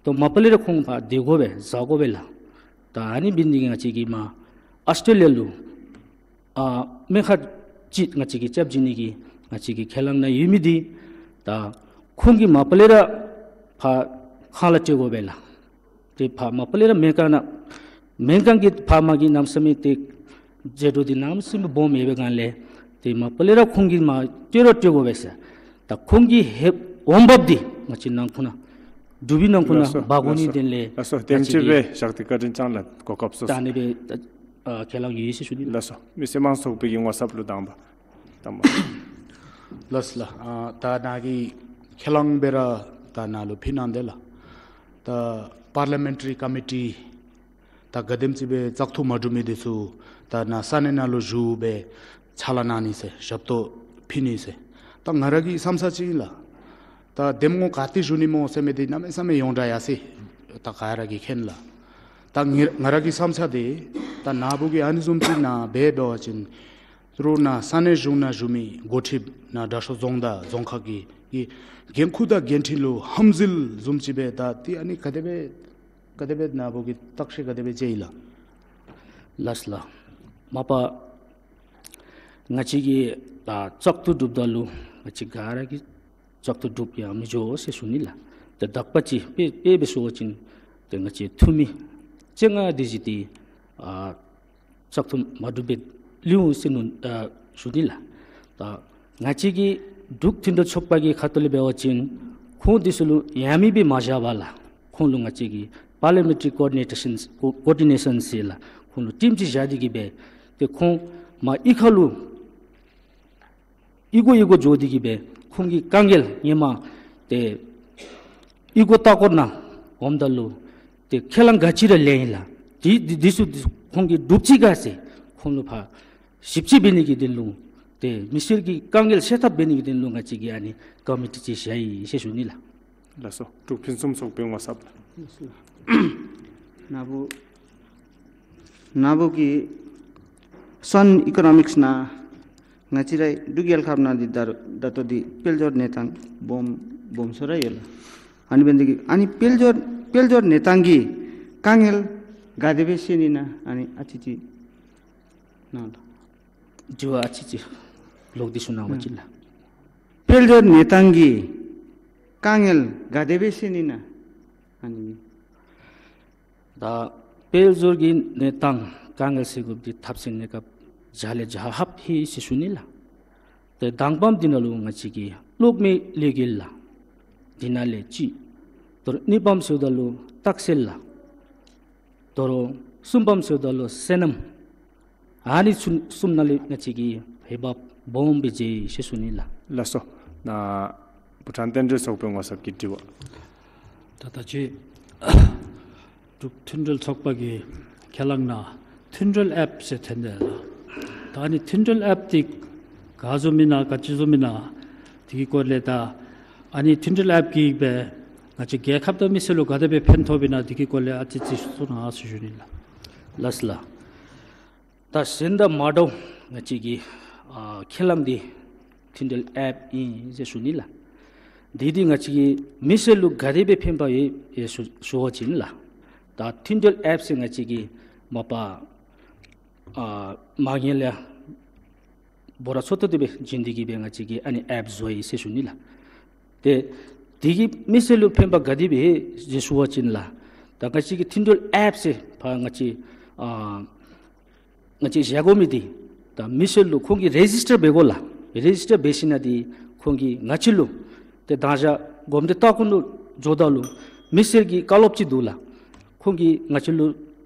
ད་མ་པ་ལས་ར་ཁོང་ཕར་སྡོད་དགོ་པས་བཟའ་དགོ་པས་ལགས། ད་ཨ་ནི་འབད་ནི་འདི་གིས་ང་བཅས་ཀྱིས་མར་ཨཱོས་ཊེ་ལི་ཡ་ལུ་ཨ་སྨན་ཁང་ཅིག་ང་བཅས་ཀྱིས་རྐྱབ་བྱིན་ནི་གི་ང་བཅས་ཀྱི་ཁས་བླངས་ནང་ཡོད་མི་འདི་ད་ཁོང་གིས་མ་པ་ལས་ར་ཕར་ཁང་གླ་སྤྲོད་དགོ་པས་ལགས། ཏེ་ཕར་མ་པ་ལས་ར་སྨན་ཁང་ནང་སྨན་ཁང་གི་ཕར་མ་གི་གནམ་མེད་ས་མེད་ཏེ་ཟད་འགྲོ་འདི་གནམ་མེད་ས་མེད་སྦོམ་ཡོད་པའི་སྒང་ལས་ཏེ་མ་པ་ལས་ར་ཁོང་གིས་མར་སྤྲོད་ར་སྤྲོད་དགོ་པས་ཟེར། ད་ཁོང་གི་ཧེ་འོང་འབབ་འདི་ང་བཅས་ནང་ཁུལ་ནང་འབྲུག་པའི་ནང་ཁུལ་ནང་ལགས་སོ། འབག་དགོ་ནི་ལགས་སོ། དོན་ལས་ལགས་སོ། ང་བཅས་དེམ་ཅིག་ཀྱིས་སྦེ་བཞག་སྟེ་བཀའ་དྲིན་བསྐྱང་ལགས། གོ་སྐབས་སོ་སོ། ད་ཨ་ནི་སྦེ་ཨ་ཁས་བླངས་ཡོད་ཟེར་ཞུ་ནི། ལགས་སོ། མི་སེར་དམངས་ཚོགས་པའི་གི་ངོ་ཚབ་ལུ་དང་པ་དང་པ། ལགས་སོ་ལགས། ཨ་ད་ནཱ་གི་ཁས་བླངས་སྦེ་ར་ད་ནཱ་ལུ་ཕུལ་གནང་དེས་ལགས། ད་པར་ལི་མེན་ཊ་རི་ཀོ་མི་ཊི་ད་ག་དེམ་ཅིག་སྦེ་བཙག་འཐུ་མ་གྲུབ་མི་འདི་ཚུ་ད་ནཱ་ས་གནས་ནང་ལུ་བཞུགས་སྦེ་ཕྱག་ལཱ་གནང་ནི་ཟེར་ཞབས་ཏོག་ཕུལ་ནི་ཟེར་ད་ང་ར་གི་བསམ་ས་ཅིག་ཨིན་ལགས། ད་གདམ་ངོ་ག་ཏེ་བཞུགས་ནི་སྨོ་ཟེར་མི་འདི་གནམ་མེད་ས་མེད་ཡོངས་གྲགས་ཡར་སོ་ཡི། ད་ག་ར་གིས་མཁྱེན་ལགས། ད་ང་ང་ར་གི་བསམ་ས་འདི་ད་ནཱ་བུ་གིས་ཨ་ནི་བཟུམ་ཅིག་ནཱ་འབད་འབད་བ་ཅིན་ད་རུང་ནཱ་ས་གནས་གཞུང་ནང་བཞུགས་མི་འགོ་ཁྲིདཔ་ནཱ་དྲག་ཤོས་རྫོང་བདག་རྫོང་ཁག་གི་ གི་འགན་ཁུར་དང་འགན་འཁྲི་ལུ་ཧམ་འཛིན་བཟུམ་ཅིག་སྦེ་ད་ཏེ་ཨ་ནི་ག་དེ་སྦེ་ག་དེ་སྦེ་ནཱ་བུ་གིས་བརྟག་དཔྱད་ག་དེ་སྦེ་མཛད་ཡི་ལགས། ལགས་སོ་ལགས། མ་པ་ང་བཅས་ཀྱིས་ད་བཙག་འཐུ་གྲུབ་ད་ལུ་ང་བཅས་ག་ར་གིས་བཙག་འཐུ་གྲུབ་ཡང་མི་འགྱོ་ཟེར་ཞུ་ནི་ལགས། ཏེ་དག་པ་ཅིག་དཔེ་དཔེ་སྦེ་ཞུ་བ་ཅིན་ཏེ་ང་བཅས་འཐུས་མི་བཅོ་ལྔ་དེ་ཅིག་ཏེ་ཨ་བཙག་འཐུ་མ་གྲུབ་པར་ལུས་འོང་ཟེར་ནུག་ཨ་ཞུ་ནི་ལགས། ད་ང་བཅས་ཀྱི་འབྲུག་མཐུན་སྒྲིལ་ཚོགས་པ་གི་ཁ་ཐུག་ལས་འབད་བ་ཅིན་ཁོང་དེ་ཚུ་ལུ་ཡང་མི་སྦེ་མ་བཞག་པར་ལགས། ཁོང་ལུ་ང་བཅས་ཀྱིས་པར་ལི་མེན་ཊ་རི་ཀོ་ཌི་ནེ་ཊི་ཤཱན་ཀོ་ཀོ་ཌི་ནེ་ཤཱན་ཟེར་ལགས། ཁོང་ལུ་ཊིམ་ཅིག་བཞག་སྟེ་གི་སྦེ་ཏེ་ཁོང་མར་གཡུས་ཁ་ལུ་གཡུས་སྒོ་གཡུས་སྒོ་འགྱོ་སྟེ་གི་སྦེ་ཁོང་གི་དཀའ་ངལ་ཧེ་མ་ཏེ་གཡུས་སྒོ་ལྟ་སྐོར་ནང་འོངམ་ད་ལུ་ཏེ་ཁས་བླངས་ག་ཅི་ར་ལེན་ཡི་ལགས། དེ་དེ་དེ་ཚུ་ཁོང་གིས་སྒྲུབ་ཅི་ག་ཟེར་ཁོང་ལུ་ཕར་ཞིབ་དཔྱད་འབད་ནི་གི་དོན་ལུ་ཏེ་མི་སེར་གྱི་དཀའ་ངལ་སེལ་ཐབས་འབད་ནི་གི་དོན་ལུ་ང་བཅས་ཀྱིས་ཨ་ནི་ཀོ་མི་ཊི་ཅིག་བཞག་ཡི་ཟེར་ཞུ་ནི་ལགས། ལགས་སོ། འབྲུག་ཕུན་སུམ་ཚོགས་པའི་ངོ་ཚབ་ལགས། ནཱ་བུ་ནཱ་བུ་གིས་སོན་ཨི་ཀོ་ནོ་མིཀསི་ནང་ང་བཅས་རའི་འབྲུག་རྒྱལ་ཁབ་ནང་འདི་ད་ད་ལྟོ་འདི་དཔལ་འབྱོར་གནས་སྟངས་སྦོམ་སྦོམ་སུ་ར་ཡོད་ལགས། ཨ་ནི་འབད་ནི་འདི་གིས་ཨ་ནི་དཔལ་འབྱོར་དཔལ་འབྱོར་གནས་སྟངས་ཀྱི་དཀའ་ངལ་ག་དེ་སྦེ་སེལ་ནི་ཨིན་ན་ཨ་ནི་ཨ་ཙི་ཅིག་ནང་ལུ་དྲི་བ་ཨ་ཙི་ཅིག་ལོག་སྟེ་ཞུ་གནང་བ་ཅིན་ལགས། དཔལ་འབྱོར་གནས་སྟངས་ཀྱི་དཀའ་ངལ་ག་དེ་སྦེ་སེལ་ནི་ཨིན་ན་ཨ་ནི། ད་དཔལ་འབྱོར་གྱི་གནས་སྟངས་དཀའ་ངལ་སེལ་དགོཔ་འདི་ཐབས་ཟད་གནས་སྐབས་བརྒྱ་ལས་བརྒྱ་ལྷགཔ་ཨིན་ཟེར་ཞུ་ནི་ལགས། ཏེ་དང་པམ་འདི་ནང་ལུ་ང་བཅས་ཀྱི་གློག་མེ་ལས་འགུལ་ལགས། འདི་ནང་ལས་གཅིག། དོ་རུང་གཉིས་པམ་ཟེརཝ་ད་ལུ་རྟགས་གསལ་ལགས། དོ་རུང་གསུམ་པམ་ཟེརཝ་ད་ལུ་སོ་ནམ། ཨ་ནི་གསུམ་གསུམ་ནང་ལས་ང་བཅས་ཀྱིས་འོས་འབབ་སྦོམ་སྦེ་མཛད་ཡི་ཟེར་ཞུ་ནི་ལགས། ལགས་སོ། ནཱ་བྷུ་ཊཱན་བསྟན་འགྲོའི་ཚོགས་པའི་ངོ་ཚབ་ཀྱིས་དྲི་བ། ད་ལྟ་ཅིག་འབྲུག་མཐུན་སྒྲིལ་ཚོགས་པ་གི་ཁས་བླངས་ནང་མཐུན་སྒྲིལ་ཨེཔ་ཟེར་ཐོན་དེས་ལགས། ད་ཨ་ནི་མཐུན་སྒྲིལ་ཨེཔ་འདི་ག་བཟུམ་ཨིན་ན་ག་ཅི་བཟུམ་ཨིན་ན་དེ་གི་སྐོར་ལས་ད་ཨ་ནི་མཐུན་སྒྲིལ་ཨེཔ་གིས་སྦེ་ང་བཅས་རྒྱལ་ཁབ་དང་མི་སེར་ལུ་ག་དེ་སྦེ་ཕན་ཐོགས་ཨིན་ན་དེ་གི་སྐོར་ལས་ཨ་ཙི་ཅིག་གསུང་གནང་ཟེར་ཞུ་ནི་ལགས། ལགས་ལགས། ད་གཞན་དང་མ་འདྲཝ་ང་བཅས་ཀྱི་ཨ་ཁས་བླངས་འདི་མཐུན་སྒྲིལ་ཨེཔ་ཨིན་ཟེར་ཞུ་ནི་ལགས། འདི་འདི་ང་བཅས་ཀྱི་མི་སེར་ལུ་ག་དེ་སྦེ་ཕན་པ་ཡོད་ཟེར་ཞུ་ཞུ་བ་ཅིན་ལགས། ད་མཐུན་སྒྲིལ་ཨེཔ་ཟེར་ང་བཅས་ཀྱི་མ་པ་ཨ་མ་དངུལ་ལས་འབོར་ཚོད་ལྟ་དེ་སྦེ་བྱིན་ཏེ་གི་སྦེ་ང་བཅས་ཀྱིས་ཨ་ནི་ཨེཔ་བཟོ་ཡི་ཟེར་ཞུ་ནི་ལགས། ཏེ་དེ་གིས་མི་སེར་ལུ་ཕན་པ་ག་དེ་སྦེ་ཡོད་ཟེར་ཞུ་བ་ཅིན་ལགས། ད་ང་བཅས་ཀྱི་མཐུན་སྒྲིལ་ཨེཔ་ཟེར་ཕར་ང་བཅས་ཨ་ང་བཅས་བཞག་དགོ་མི་འདི་ད་མི་སེར་ལུ་ཁོང་གིས་རེ་ཇིས་ཊར་འབད་དགོ་ལགས། རེ་ཇིས་ཊར་འབད་ཞིནམ་ལས་ཁོང་གིས་ང་བཅས་ལུ་ཏེ་ད་ཅི་གོམས་འདྲིས་ལྟ་སྐོར་ལུ་འགྱོཝ་ད་ལུ་མི་སེར་གྱི་བཀའ་སློབ་ཅིག་འདུག་ལགས། ཁོང་གིས་ང་བཅས་ལུ་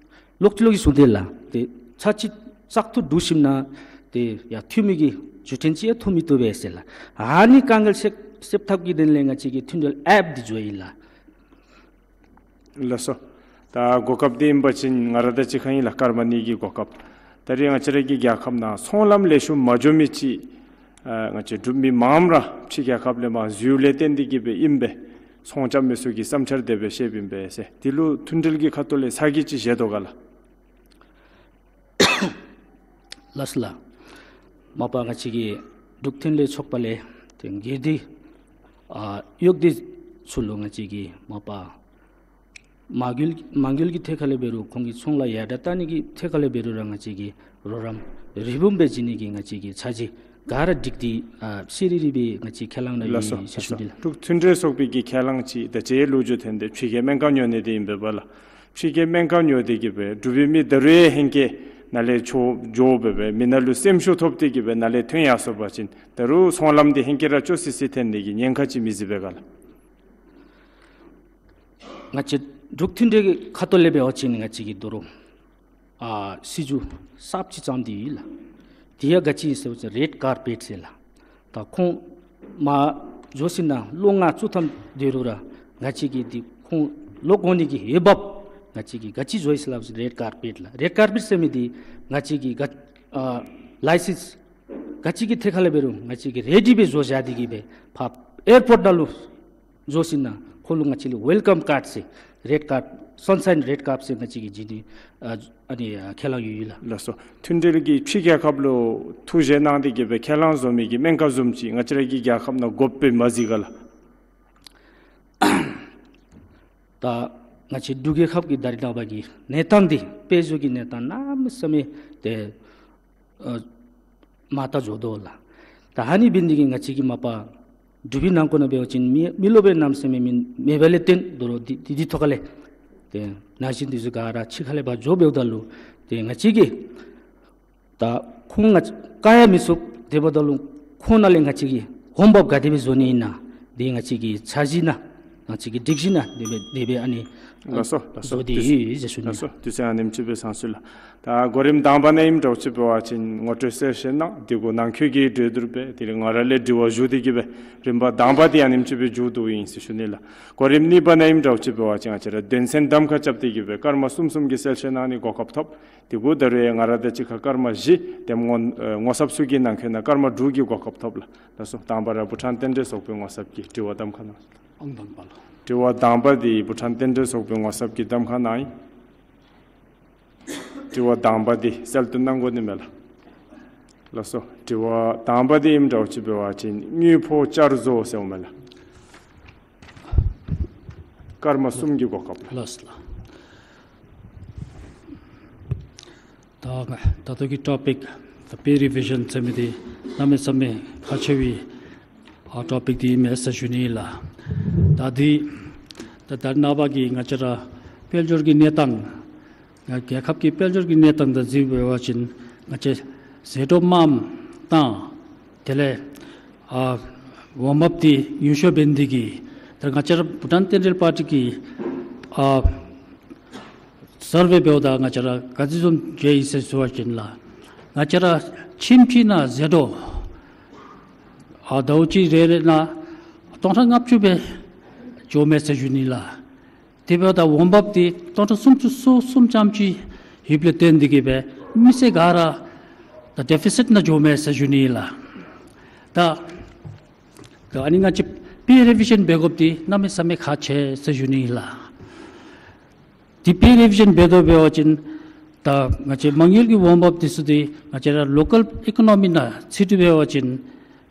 ལོག་ཅི་ལོག་ཅི་གསུངས་ཏེ་ལགས། ཏེ་ཚར་གཅིག་བཙག་འཐུ་གྲུབ་ཞིནམ་ལས་ཏེ་ཡར་འཐུས་མི་གི་བརྒྱུད་འཕྲིན་ཅིག་ཡང་ཐོབ་མི་བཏུབ་པས་ཟེར་ལགས། ཨ་ནི་དཀའ་ངལ་སེལ་སེལ་ཐབས་ཀྱི་དོན་ལས་ང་བཅས་ཀྱིས་མཐུན་སྒྲིལ་ཨེཔ་འདི་བཟོ་ཡི་ལགས། ལགས་སོ། ད་གོ་སྐབས་འདི་ཨིན་པ་ཅིན་ང་ར་དང་གཅིག་ཁར་ཨིན་ལགས། སྐར་མ་གཉིས་ཀྱི་གོ་སྐབས། ད་རེས་ང་བཅས་ར་གི་རྒྱལ་ཁབ་ནང་ཚོང་ལམ་ལེགས་ཤོམ་མ་འགྱོ་མི་ཅིག་ཨ་ང་བཅས་འབྲུག་མི་མངམ་ར་ཕྱི་རྒྱལ་ཁབ་ལས་མར་འཛུལཝ་ལས་བརྟེན་ཏེ་གི་སྦེ་ཨིན་པས། ཚོང་རྐྱབ་མི་ཚུ་གི་བསམ་འཆར་དེ་སྦེ་བཤདཔ་ཨིན་པས་ཟེར། འདི་ལུ་མཐུན་སྒྲིལ་གྱི་ཁ་ཐུག་ལས་ཚ་གྱང་ཅིག་བཞེས་དོ་ག་ལགས། ལགས་སོ་ལགས། མ་པ་ང་བཅས་ཀྱི་འབྲུག་མཐུན་སྒྲིལ་ཚོགས་པ་ལས་ཏེ་སྒེར་སྡེ་ཨ་གཡོག་སྡེ་ཚུ་ལུ་ང་བཅས་ཀྱིས་མ་པ་མ་དངུལ་མ་དངུལ་གྱི་ཐད་ཁ་ལས་འབད་རུང་ཁོང་གི་ཚོང་ལཱ་ཡར་དྲག་གཏང་ནི་གི་ཐད་ཁ་ལས་འབད་རུང་ར་ང་བཅས་ཀྱིས་རོགས་རམ་རིམ་སྦོམ་སྦེ་བྱིན་ནི་གི་ང་བཅས་ཀྱིས་ཚར་གཅིག་ག་ར་སྒྲིག་སྟེ་ཨ་ཤེས་རིག་རིག་སྦེ་ང་བཅས་ཁས་བླངས་གནང་ཡི་ཟེར་ཞུ་ནི་ལགས། འབྲུག་མཐུན་སྒྲིལ་ཚོགས་པའི་གི་ཁས་བླངས་ཅིག་ད་ཅི་ལོ་རྒྱུས་ཐོན་ཏེ་ཕྱི་རྒྱལ་སྨན་ཁང་ཉོ་ནི་འདི་ཨིན་པས་ལགས། ཕྱི་རྒྱལ་སྨན་ཁང་ཉོ་སྟེ་གི་སྦེ་འབྲུག་པའི་མི་ད་རུང་ཧེང་སྐལ་ནཱ་ལས་འགྱོ་འགྱོ་སྦེ་སྦེ་མི་ནང་ལུ་སེམས་ཤུགས་ཐོབ་སྟེ་གི་སྦེ་ནཱ་ལས་ཐོན་ཡར་སོང་པ་ཅིན་ད་རུང་ཚོང་ལམ་འདི་ཧེང་སྐལ་ར་སྐྱོ་སི་སི་ཐོན་ནི་གི་ཉེན་ཁ་ཅིག་མི་གཟིགས་པས་ག་ལགས། ང་བཅས་འབྲུག་མཐུན་སྒྲིལ་གྱི་ཁ་ཐུག་ལས་འབད་བ་ཅིན་ང་བཅས་ཀྱིས་ད་རུང་ཨ་སྲིད་བྱུས་གསརཔ་ཅིག་བརྩམས་ཏེ་ཡོད་ལགས། དེ་ཡང་ག་ཅི་ཟེར་བ་ཅིན་རེཌ་ཀར་པེཊ་ཟེར་ལགས། ད་ཁོང་མར་འགྱོ་ཞིནམ་ལས་ལོ་ལྔ་བཅུ་ཐམ་སྡོད་རུང་ར་ང་བཅས་ཀྱིས་འདི་ཁོང་ལོག་འོང་ནི་གི་འོས་འབབ་ང་བཅས་ཀྱིས་ག་ཅི་བཟོ་ཡི་ཟེར་སླབ་པ་ཅིན་རེཌ་ཀར་པེཊ་ལགས། རེཌ་ཀར་པེཊ་ཟེར་མི་འདི་ང་བཅས་ཀྱིས་ག་ཨ་ལའི་སེནསི་ག་ཅི་གི་ཐད་ཁ་ལས་འབད་རུང་ང་བཅས་ཀྱིས་རེ་ཌི་སྦེ་བཟོ་བཞག་སྟེ་གི་སྦེ་ཕར་ཨེར་པོརཊ་ནང་ལུ་འགྱོ་ཞིནམ་ལས་ ལུ་ང་བཅས་ལུ་ཝེལ་ཀམ་ཀཱཌ་ཟེར་རེཌ་ཀཱཌ་སཱན་ཤའིན་རེཌ་ཀཱཌ་ཟེར་ང་བཅས་ཀྱིས་བྱིན་ནི་ཨ་ཨ་ནི་ཨ་ཁས་བླངས་ཡོད་ཡོད་ལགས། ལགས་སོ། མཐུན་འབྲེལ་གྱིས་ཕྱི་རྒྱལ་ཁབ་ལུ་ཐུགས་བཞེད་གནང་སྟེ་གི་སྦེ་ཁས་བླངས་བཟོ་མི་གི་སྨན་ཁང་བཟུམ་ཅིག་ང་བཅས་ར་གི་རྒྱལ་ཁབ་ནང་དགོཔ་སྦེ་མ་གཟིགས་ག་ལགས། ད་ང་བཅས་འབྲུག་རྒྱལ་ཁབ་ཀྱི་ད་རེས་ནངས་པ་གི་གནས་སྟངས་འདི་དཔལ་འབྱོར་གྱི་གནས་སྟངས་གནམ་མེད་ས་མེད་ཏེ་ཨ་མར་ལྟ་འགྱོ་དོ་ལགས། ད་ཨ་ནི་འབད་ནི་འདི་གིས་ང་བཅས་ཀྱིས་མ་པ་འབྲུག་པའི་ནང་འཁོད་ནང་འབད་བ་ཅིན་མི་མི་རློབས་པའི་གནམ་མེད་ས་མེད་མེད་མེད་པ་ལས་བརྟེན་དོ་རུང་འདི་འདི་འདི་ཐོག་ཁ་ལས་ཏེ་ན་གཞོན་འདི་ཚུ་ག་ར་ཕྱི་ཁ་ལས་ཕར་འགྱོ་འབདཝ་ད་ལུ་ཏེ་ང་བཅས་ཀྱིས་ད་ཁོང་ང་བཅས་བཀག་ཡང་མི་ཚུགས། དེ་འབདཝ་ད་ལུ་ཁོང་ནང་ལས་ང་བཅས་ཀྱིས་འོང་འབབ་ག་དེ་སྦེ་བཟོ་ནི་ཨིན་ན་འདི་ང་བཅས་ཀྱི་འཆར་གཞི་ནང་ང་བཅས་ཀྱི་སྒྲིག་གཞི་ནང་དེ་སྦེ་དེ་སྦེ་ཨ་ནི་ལགས་སོ་ལགས་སོ། བཟོ་སྟེ་དུས་ཡོད་ཟེར་ཞུ་ནི། ལགས་སོ། དུས་ཚོད་ཨ་ནེམ་ཅིག་སྦེ་ཚང་སོང་ཡི་ལགས། ད་གོ་རིམ་དང་པ་ནང་ཨིནམ་འདྲཝ་ཅིག་འབད་བ་ཅིན་ངོ་སྤྲོད་གསལ་བཤད་གནང་། དེ་གུ་ནང་འཁོད་ཀྱི་གྲོས་བསྡུར་སྦེ་དེ་ལས་ང་ར་ལས་དྲི་བ་ཞུ་སྟེ་གི་སྦེ་རིམ་པ་དང་པ་འདི་ཨ་ནེམ་ཅིག་སྦེ་མཇུག་བསྡུཝ་ཨིན་ཟེར་ཞུ་ནི་ལགས། གོ་རིམ་གཉིས་པ་ནང་ཨིནམ་འདྲཝ་ཅིག་འབད་བ་ཅིན་ང་བཅས་ར་དོན་ཚན་གདམ་ཁ་རྐྱབ་སྟེ་གི་སྦེ་སྐར་མ་གསུམ་གསུམ་གྱི་གསལ་བཤད་གནང་ནི་གོ་སྐབས་ཐོབ། དེ་གུ་ད་རུང་ཡང་ང་ར་དང་གཅིག་ཁར་སྐར་མ་བཞི་དེམ་ངོ་ཨེ་ངོ་ཚབ་ཚུ་གི་ནང་འཁོད་ནང་སྐར་མ་དྲུག་གི་གོ་སྐབས་ཐོབ་ལགས། ལགས་སོ། དང་པ་ར་བྷུ་ཊཱན་རྟེན་འབྲེལ་ཚོགས་པའི་ངོ་ཚབ་ཀྱིས་དྲི་བ་གདམ་ཁ་གནང་། ཨང་དང་པ་ལགས། དྲི་བ་དང་པ་འདི་བྷུ་ཊཱན་རྟེན་འབྲེལ་ཚོགས་པའི་ངོ་ཚབ་ཀྱིས་གདམ་ཁ་གནང་ཡི། དྲི་བ་དང་པ་འདི་གསལ་སྟོན་གནང་དགོ་ནི་མས་ལགས། ལགས་སོ། དྲི་བ་དང་པ་འདི་ཨིནམ་འདྲཝ་ཅིག་འབད་བ་ཅིན་དངུལ་ཕོགས་བསྐྱར་བཟོ་ཟེརཝ་མས་ལགས། སྐར་མ་གསུམ་གྱི་གོ་སྐབས་ལགས། ལགས་སོ་ལགས། ད་ད་ལྟོ་གི་ཊོ་པིག་ད་པེ་རི་བི་ཤཱན་ཟེར་མི་འདི་གནམ་མེད་ས་མེད་ཁག་ཆེ་བའི་ཨ་ཊོ་པིག་འདི་ཨིན་མས་ཟེར་ཞུ་ནི་ལགས། ད་འདི་ད་ད་རེས་ནངས་པ་གི་ང་བཅས་ར་དཔལ་འབྱོར་གྱི་གནས་སྟངས་ང་རྒྱལ་ཁབ་ཀྱི་དཔལ་འབྱོར་གྱི་གནས་སྟངས་དང་གཟིགས་འབད་བ་ཅིན་ང་བཅས་ཟད་འགྲོ་དམའམ་དང་དེ་ལས་ཨ་འོང་འབབ་འདི་ཉུང་ཤོས་འབད་ནི་འདི་གིས་ད་ང་བཅས་ར་བྷུ་ཊཱན་རྟེན་འབྲེལ་པར་ཊི་གི་ཨ་སར་ཝེ་འབདཝ་ད་ང་བཅས་ར་ག་ཅི་བཟུམ་མཇལ་ཡི་ཟེར་ཞུ་བ་ཅིན་ལགས། ང་བཅས་ར་ཁྱིམ་གཅིག་ནང་ཟད་འགྲོ་ཨ་ཟླཝ་གཅིག་རེ་རེ་ནང་སྟོང་ཕྲག་ལྔ་བཅུ་སྦེ་འགྱོཝ་མས་ཟེར་ཞུ་ནི་ལགས། དེ་འབདཝ་ད་འོང་འབབ་འདི་སྟོང་ཕྲག་སུམ་ཅུ་སོ་གསུམ་ཙམ་ཅིག་ཡོདཔ་ལས་བརྟེན་ཏེ་གི་སྦེ་མི་སེར་ག་ར་ད་ཌེ་ཕི་སིཊ་ནང་འགྱོཝ་མས་ཟེར་ཞུ་ནི་ལགས། ད་ད་ཨ་ནི་ང་བཅས་པེ་རི་བི་ཤཱན་འབད་དགོཔ་འདི་གནམ་མེད་ས་མེད་ཁག་ཆེ་ཟེར་ཞུ་ནི་ལགས། དེ་པེ་རི་བི་ཤཱན་འབད་དོ་འབད་བ་ཅིན་ད་ང་བཅས་མ་དངུལ་གྱི་འོང་འབབ་འདི་ཚུ་འདི་ང་བཅས་ར་ལོ་ཀཱལ་ཨི་ཀོ་ནོ་མི་ནང་ཚུད་དེ་འབད་བ་ཅིན་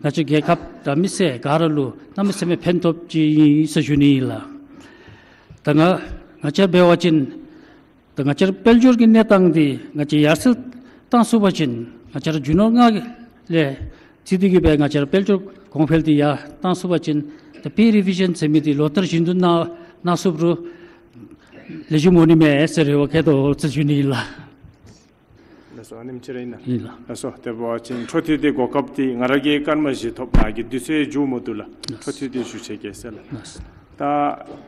ང་བཅས་རྒྱལ་ཁབ་དང་མི་སེར་ག་ར་ལུ་གནམ་མེད་ས་མེད་ཕན་ཐོགས་ཅིག་ཨིན་ཟེར་ཞུ་ནི་ཨིན་ལགས། ད་ང་ང་བཅས་འབད་བ་ཅིན་ད་ང་བཅས་ར་དཔལ་འབྱོར་གྱི་གནས་སྟངས་འདི་ང་བཅས་ཡར་སེང་བཏང་ཚུགས་པ་ཅིན་ང་བཅས་ར་རྒྱུ་ནོར་མངའ་ལས་ཚུད་དེ་གི་སྦེ་ང་བཅས་ར་དཔལ་འབྱོར་གོང་འཕེལ་འདི་ཡར་བཏང་ཚུགས་པ་ཅིན་ད་པེ་རི་བི་ཤཱན་ཟེར་མི་འདི་ལོ་ལྟར་བཞིན་དུ་གནང་གནང་ཚུགས་རུང་ལེགས་ཤོམ་འོང་ནི་མས་ཟེར་རེ་བ་བསྐྱེད་དོ་ཟེར་ཞུ་ནི་ཨིན་ལགས། ལགས་སོ། ཨ་ནེམ་ཅིག་ར་ཨིན་ན། ཨིན་ལགས། ལགས་སོ། དེ་འབད་བ་ཅིན་འཕྲོ་མཐུད་དེ་གོ་སྐབས་འདི་ང་ར་གིས་སྐར་མ་བཞི་ཐོབ། ང་གིས་དུས་ཚོད་མཇུག་མ་བསྡུ་ལགས། ལགས་སོ། འཕྲོ་མཐུད་དེ་ཞུ་ཆེ་གེ་ཟེར་ལགས། ལགས་སོ། ད་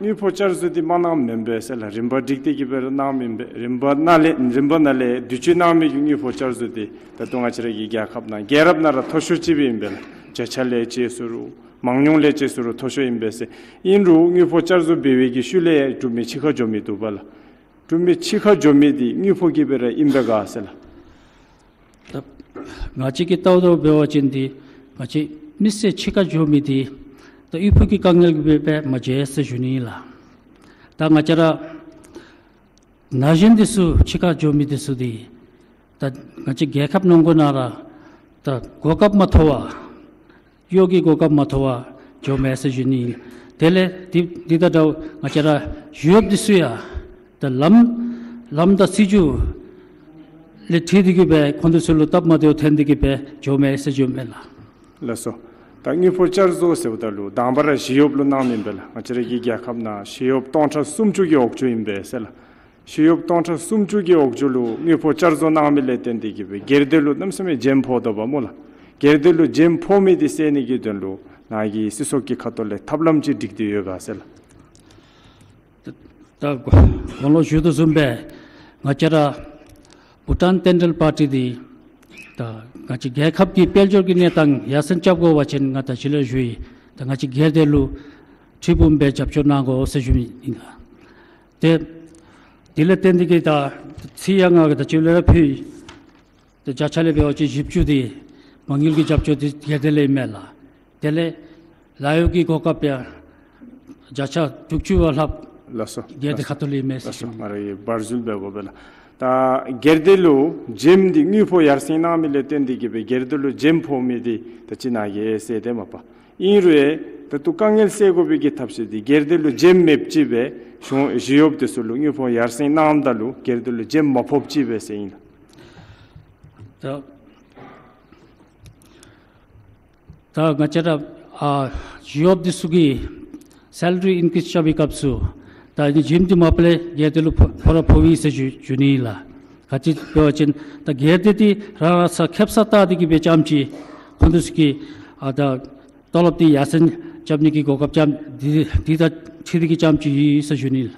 དངུལ་ཕོགས་བསྐྱར་བཟོ་འདི་མ་གནངམ་མེན་པས་ཟེར་ལགས། རིམ་པ་སྒྲིག་སྟེ་གི་སྦེ་ར་གནངམ་ཨིན་པས། རིམ་པ་ནང་ལས་རིམ་པ་ནང་ལས་དུས་ཅི་གནང་མི་གི་དངུལ་ཕོགས་བསྐྱར་བཟོ་འདི་ད་ལྟོ་ང་བཅས་ར་གི་རྒྱལ་ཁབ་ནང་རྒྱལ་རབས་ནང་ར་མཐོ་ཤོས་ཅིག་སྦེ་ཨིན་པས་ལགས། བརྒྱ་ཆ་ལས་བཅད་སོང་རུང་མང་ཉུང་ལས་བཅད་སོང་རུང་མཐོ་ཤོས་ཨིན་པས་ཟེར། ཨིན་རུང་དངུལ་ཕོགས་བསྐྱར་བཟོ་འབད་བའི་གི་ཤུལ་ལས་འབྲུག་མི་ཕྱི་ཁར་འགྱོ་མི་འདུག་པ་ལགས། འབྲུག་མི་ཕྱི་ཁར་འགྱོ་མི་འདི་དངུལ་ཕོགས་ཀྱིས་སྦེ་ར་ཨིན་པས་ག་ཟེར་ལགས། ད་ང་བཅས་ཀྱིས་བལྟཝ་ད་འབད་བ་ཅིན་འདི་ང་བཅས་མི་སེར་ཕྱི་ཁར་འགྱོ་མི་འདི་ད་དངུལ་ཕོགས་ཀྱི་དཀའ་ངལ་གྱིས་སྦེ་མ་མཇལ་ཟེར་ཞུ་ནི་ཨིན་ལགས། ད་ང་བཅས་ར་ན་གཞོན་འདི་ཚུ་ཕྱི་ཁར་འགྱོ་མི་འདི་ཚུ་འདི་ད་ང་བཅས་རྒྱལ་ཁབ་ནང་འཁོད་ནང་ར་ད་གོ་སྐབས་མ་ཐོབ་པར་གཡོག་གི་གོ་སྐབས་མ་ཐོབ་པར་འགྱོཝ་མས་ཟེར་ཞུ་ནི་ཨིན། དེ་ལས་འདི་འདི་དང་འདྲཝ་ང་བཅས་ར་ཞི་གཡོགཔ་འདི་ཚུ་ཡང་ད་ལམ་ལམ་དང་སྲིད་བྱུས་ལས་འཁྲིལ་ཏེ་གི་སྦེ་ཁོང་འདི་ཚུ་ལུ་སྟབས་མ་བདེཝ་ཐོན་ཏེ་གི་སྦེ་འགྱོཝ་མས་ཟེར་ཞུཝ་མས་ལགས། ལགས་སོ། ད་དངུལ་ཕོགས་བསྐྱར་བཟོ་ཟེརཝ་ད་ལུ་དང་པ་ར་ཞི་གཡོགཔ་ལུ་གནངམ་ཨིན་པས་ལགས། ང་བཅས་ར་གི་རྒྱལ་ཁབ་ནང་ཞི་གཡོགཔ་སྟོང་ཕྲག་སུམ་ཅུ་གི་འོག་འཇུག་ཨིན་པས་ཟེར་ལགས། ཞི་གཡོགཔ་སྟོང་ཕྲག་སུམ་ཅུ་གི་འོག་འཇུག་ལུ་དངུལ་ཕོགས་བསྐྱར་བཟོ་གནང་མི་ལས་བརྟེན་ཏེ་གི་སྦེ་སྒེར་སྡེ་ལུ་གནམ་མེད་ས་མེད་འཇམ་ཕོག་དོ་བ་སྨོ་ལགས། སྒེར་སྡེ་ལུ་འཇམ་ཕོག་མི་འདི་སེལ་ནི་གི་དོན་ལུ་ནཱ་གི་སྲིད་ཚོགས་ཀྱི་ཁ་ཐུག་ལས་ཐབས་ལམ་ཅིག་སྒྲིག་སྟེ་ཡོད་ག་ཟེར་ལགས། ད་ད་གོང་ལུ་ཞུ་དོ་བཟུམ་སྦེ་ང་བཅས་ར་བྷུ་ཊཱན་རྟེན་འབྲེལ་པར་ཊི་འདི་ད་ང་བཅས་རྒྱལ་ཁབ་ཀྱི་དཔལ་འབྱོར་གྱི་གནས་སྟངས་ཡར་སེང་རྐྱབ་དགོ་པ་ཅིན་ང་ད་ཅི་ལས་ཞུ་ཡི། ད་ང་བཅས་སྒེར་སྡེ་ལུ་ཁྲིད་འབུམ་སྦེ་རྒྱབ་སྐྱོར་གནང་དགོ་ཟེར་ཞུ་མི་ཨིན་ག། ཏེ་དེ་ལས་བརྟེན་ཏེ་གི་ད་ཚིག་ཡང་ང་གིས་ད་ཅི་ལས་ར་ཕུལ་ཡི། ཏེ་བརྒྱ་ཆ་ལས་འབད་བ་ཅིན་བཞི་བཅུ་འདི་མ་དངུལ་གྱི་རྒྱབ་སྐྱོར་འདི་སྒེར་སྡེ་ལས་ཨིན་མས་ལགས། དེ་ལས་ལཱ་གཡོག་གི་གོ་སྐབས་ཡང་ བརྒྱ་ཆ་དྲུག་ཅུ་བ་ལྷགཔ། ལགས་སོ། སྒེར་སྡེ་ཁ་ཐུག་ལས་མེད་ཟེར་ཞུ། ལགས་སོ། ང་ར་གིས་བར་ཟུར་འབད་དགོ་པས་ལགས། ད་སྒེར་སྡེ་ལུ་འཇེམ་འདི་དངུལ་ཕོགས་ཡར་སེང་གནང་མི་ལས་བརྟེན་ཏེ་གིས་སྦེ་སྒེར་སྡེ་ལུ་འཇེམ་ཕོག་མི་འདི་ད་ཅི་ནཱ་གིས་ཟེར་དེ་མ་པ། ཨིན་རུང་ད་ལྟོ་དཀའ་ངལ་སེལ་དགོ་པའི་གི་ཐབས་ཤེས་འདི་སྒེར་སྡེ་ལུ་འཇེམ་མེདཔ་ཅིག་སྦེ་གཞུང་ཞི་གཡོགཔ་འདི་ཚུ་ལུ་དངུལ་ཕོགས་ཡར་སེང་གནངམ་ད་ལུ་སྒེར་སྡེ་ལུ་འཇེམ་མ་ཕོགཔ་ཅིག་སྦེ་ཟེར་ཨིན་ལགས། ད་ད་ང་བཅས་ར་ཨ་ཞི་གཡོགཔ་འདི་ཚུ་གི་སེ་ལ་རི་ཨིན་ཀི་རིསི་རྐྱབ་པའི་སྐབས་སུ་ད་ཨ་ནི་འཇེམ་འདི་མ་ཕོག་ལས་སྒེར་སྡེ་ལུ་ཕོག་ཕོག་ར་ཕོག་པས་ཟེར་ཞུ་ཞུ་ནི་ལགས། ག་ཅི་འབད་བ་ཅིན་ད་སྒེར་སྡེ་འདི་རང་རང་ས་ཁེབ་ས་བལྟ་སྟེ་གིས་སྦེ་རྐྱངམ་ཅིག་ཁོང་འདི་ཚུ་གི་ཨ་ད་ཏོ་ལོབ་འདི་ཡར་སེང་རྐྱབ་ནི་གི་གོ་སྐབས་རྐྱངམ་འདི་འདི་དང་འཁྲིལ་ཏེ་གིས་རྐྱངམ་ཅིག་ཨིན་ཟེར་ཞུ་ནི་ལགས།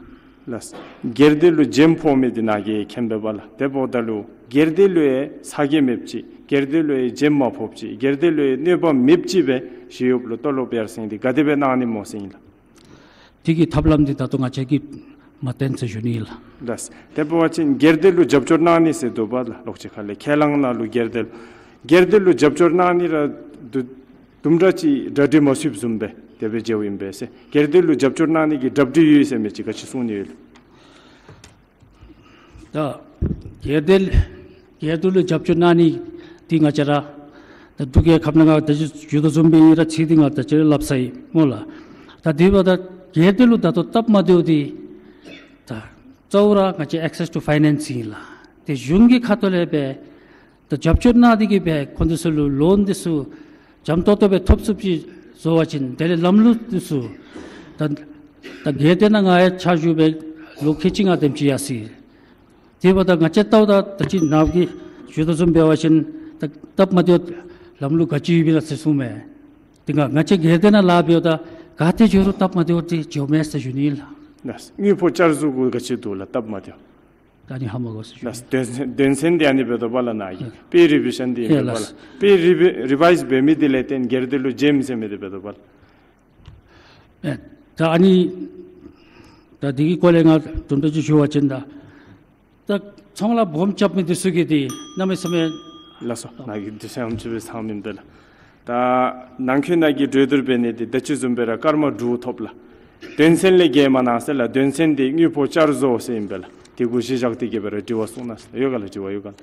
ལགས། སྒེར་སྡེ་ལུ་འཇེམ་ཕོག་མི་འདི་ནཱ་གིས་མཁྱེན་པས་པ་ལགས། དེ་འབདཝ་ད་ལུ་སྒེར་སྡེ་ལུ་ཡང་ཚ་གྱང་མེདཔ་ཅིག་སྒེར་སྡེ་ལུ་ཡང་འཇེམ་མ་ཕོགཔ་ཅིག་སྒེར་སྡེ་ལུ་ཡང་གནོདཔ་མེདཔ་ཅིག་སྦེ་ཞི་གཡོགཔ་ལུ་ཏོ་ལོབ་ཡར་སེང་འདི་ག་དེ་སྦེ་གནང་ནི་སྨོ་ཟེར་ཨིན་ལགས། དེ་གི་ཐབས་ལམ་འདི་ད་ལྟོ་ང་བཅས་ཀྱིས་མ་བཏོན་ཟེར་ཞུ་ནི་ཨིན་ལགས། ལགས། དེ་འབད་བ་ཅིན་སྒེར་སྡེ་ལུ་རྒྱབ་སྐྱོར་གནང་ནི་ཟེར་འདུག་པ་ལགས། ལོགས་ཅིག་ཁ་ལས་ཁས་བླངས་ནང་ལུ་སྒེར་སྡེ་ལུ་སྒེར་སྡེ་ལུ་རྒྱབ་སྐྱོར་གནང་ནི་ར་དུ་དུམ་གྲ་ཅིག་གྲ་སྒྲིག་མ་ཚུདཔ་བཟུམ་སྦེ་དེ་སྦེ་མཇལཝ་ཨིན་པས་ཟེར། སྒེར་སྡེ་ལུ་རྒྱབ་སྐྱོར་གནང་ནི་གི་གྲ་སྒྲིག་ཡོད་ཟེར་མི་ཅིག་ག་ཅི་གསུང་ནི་ཡོད་ལགས། ད་སྒེར་སྡེ་སྒེར་སྡེ་ལུ་རྒྱབ་སྐྱོར་གནང་ནི་འདི་ང་བཅས་ར་ད་འབྲུག་རྒྱལ་ཁབ་ནང་ང་ད་ཅི་ཞུ་དོ་བཟུམ་སྦེ་ཨིན་ར་ཚིག་འདི་ང་ད་ཅི་ར་སླབ་ས་ཨིན་སྨོ་ལགས། ད་དེ་འབདཝ་ད་སྒེར་སྡེ་ལུ་ད་ལྟོ་སྟབས་མ་བདེཝ་འདི་ད་གཙོ་བོ་ར་ང་བཅས་access to finance ཨིན་ལགས། ཏེ་གཞུང་གི་ཁ་ཐུག་ལས་སྦེ་ད་རྒྱབ་སྐྱོར་གནང་སྟེ་གིས་སྦེ་ཁོང་འདི་ཚུ་ལུ་ལོན་འདི་ཚུ་འཇམ་ཏོག་ཏོ་སྦེ་ཐོབ་ཚུགསཔ་ཅིག་བཟོ་བ་ཅིན་དེ་ལས་ལམ་ལུགས་འདི་ཚུ་ད་ད་སྒེར་སྡེ་ནང་ང་ཡང་ཕྱག་ཞུ་སྦེ་ལོ་ཁལ་གཅིག་ལྔ་དེམ་ཅིག་ཡར་སོ་ཡི། དེ་འབདཝ་ད་ང་བཅས་ལྟཝ་ད་ད་ཅི་ནཱ་གིས་ཞུ་དོ་བཟུམ་འབད་བ་ཅིན་ད་སྟབས་མ་བདེཝ་ལམ་ལུགས་ག་ཅི་ཡོདཔ་ཨིན་ན་ཟེར་གསུངས་མས། དེ་ང་ང་བཅས་སྒེར་སྡེ་ནང་ལཱ་འབདཝ་ད་ག་ཏེ་འགྱོ་རུང་སྟབས་མ་བདེཝ་འདི་འགྱོཝ་མས་ཟེར་ཞུ་ནི་ཨིན་ལགས། ལགས། དངུལ་ཕོགས་བསྐྱར་བཟོ་གུ་ག་ཅི་འདུག་ལགས་སྟབས་མ་བདེཝ། ད་ཨ་ནི་ཧ་མ་གོ་ཟེར་ཞུ། ལགས། དོན་ཚན་དོན་ཚན་འདི་ཨ་ནི་འབད་དོ་པ་ལགས་ནཱ་གིས། ཨེ། པེ་རི་བི་ཤཱན་འདི་ཨིན་པས་པ་ལགས། པེ་རི་བི་རི་བའིཛ་འབད་མི་འདི་ལས་བརྟེན་སྒེར་སྡེ་ལུ་འཇེམ་ཟེར་མི་འདི་འབད་དོ་པ་ལགས། ཨེ། ད་ཨ་ནི་ད་འདི་གི་སྐོར་ལས་ང་དུམ་གྲ་ཅིག་ཞུ་བ་ཅིན་ད་ད་ཚོང་ལཱ་སྦོམ་རྐྱབ་མི་འདི་ཚུ་གིས་འདི་གནམ་མེད་ས་མེད། ལགས་སོ། ནཱ་གིས་འདི་ཚུ་ཡང་ཅིག་སྦེ་ཚང་མིན་པས་ལགས། ད་ནང་འཁོད་ནང་གི་གྲོས་བསྡུར་འབད་ནི་འདི་ད་ཅི་བཟུམ་སྦེ་ར་སྐར་མ་དྲུག་ཐོབ་ལགས། དོན་ཚན་ལས་བརྒལ་མ་གནང་ཟེར་ལགས། དོན་ཚན་འདི་དངུལ་ཕོགས་བསྐྱར་བཟོ་ཟེར་ཨིན་པས་ལགས། དེ་གུ་གཞི་བཞག་སྟེ་གིས་སྦེ་ར་དྲི་བ་གསུང་གནང་ཟེར། ཡོད་ག་ལགས། དྲི་བ་ཡོད་ག་ལགས།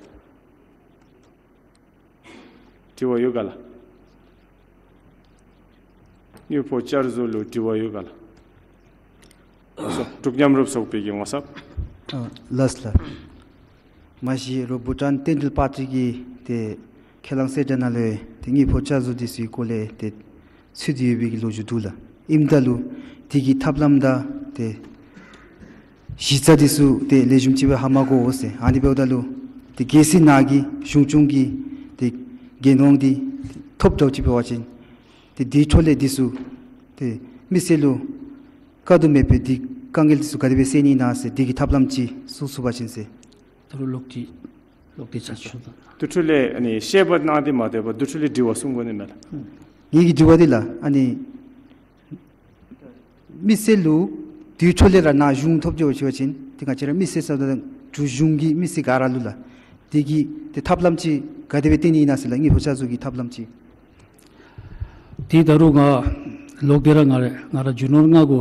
དྲི་བ་ཡོད་ག་ལགས། དངུལ་ཕོགས་བསྐྱར་བཟོ་ལུ་དྲི་བ་ཡོད་ག་ལགས། ལགས་སོ། འབྲུག་མཉམ་རུབ་ཚོགས་པའི་གི་ངོ་ཚབ། ཨ་ལགས་ལགས། མ་གཞི་རོགས་བྷུ་ཊཱན་རྟེན་འབྲེལ་པར་ཊི་གི་ཏེ་ཁས་བླངས་གསལ་བསྒྲགས་ནང་ལུ་ཡང་ཏེ་དངུལ་ཕོགས་བསྐྱར་བཟོ་འདི་ཚུ་གི་སྐོར་ལས་ཏེ་ཚུད་དེ་ཡོད་པའི་གི་ལོ་རྒྱུས་འདུག་ལགས། ཨིནམ་ད་ལུ་དེ་གི་ཐབས་ལམ་དང་ཏེ་གཞི་རྩ་འདི་ཚུ་ཏེ་ལེགས་ཤོམ་ཅིག་སྦེ་ཧ་མ་གོ་འོང་ཟེར། ཨ་ནི་འབདཝ་ད་ལུ་ཏེ་གལ་སྲིད་ནཱ་གིས་གཞུང་སྐྱོང་གི་ཏེ་འགན་དབང་འདི་ཐོབ་དོ་ཅིག་འབད་བ་ཅིན་ཏེ་དེའི་འཕྲོ་ལས་འདི་ཚུ་ཏེ་མི་སེར་ལུ་དཀའ་སྡུག་མེད་པའི་འདི་དཀའ་ངལ་འདི་ཚུ་ག་དེ་སྦེ་སེལ་ནི་ཨིན་ན་ཟེར་དེ་གི་ཐབས་ལམ་ཅིག་གསུང་ཚུགས་པ་ཅིན་ཟེར། ད་རུང་ལོག་སྟེ་ལོག་སྟེ་ཆ་ཞུ་ད། དེ་འཕྲོ་ལས་ཨ་ནི་བཤད་པ་གནང་སྟེ་མ་སྡོད་པར་དེ་འཕྲོ་ལས་དྲི་བ་གསུང་དགོ་ནི་མས་ལགས། ངེ་གི་དྲི་བ་འདི་ལགས་ཨ་ནི་མི་སེར་ལུ་དེ་འཕྲོ་ལས་ར་ནཱ་གཞུང་ཐོབ་འགྱོ་ཞུ་བ་ཅིན་ཏེ་ང་བཅས་ར་མི་སེར་ས་དང་འབྲུག་གཞུང་གི་མི་སེར་ག་ར་ལུ་ལགས་དེ་གི་ཏེ་ཐབས་ལམ་ཅིག་ག་དེ་སྦེ་བཏོན་ནི་ཨིན་ན་ཟེར་ལགས། དངུལ་ཕོགས་བསྐྱར་བཟོ་གི་ཐབས་ལམ་ཅིག། དེ་ད་རུང་ང་ལོག་སྟེ་ར་ང་ར་ང་ར་རྒྱུ་ནོར་ལྔ་གུ་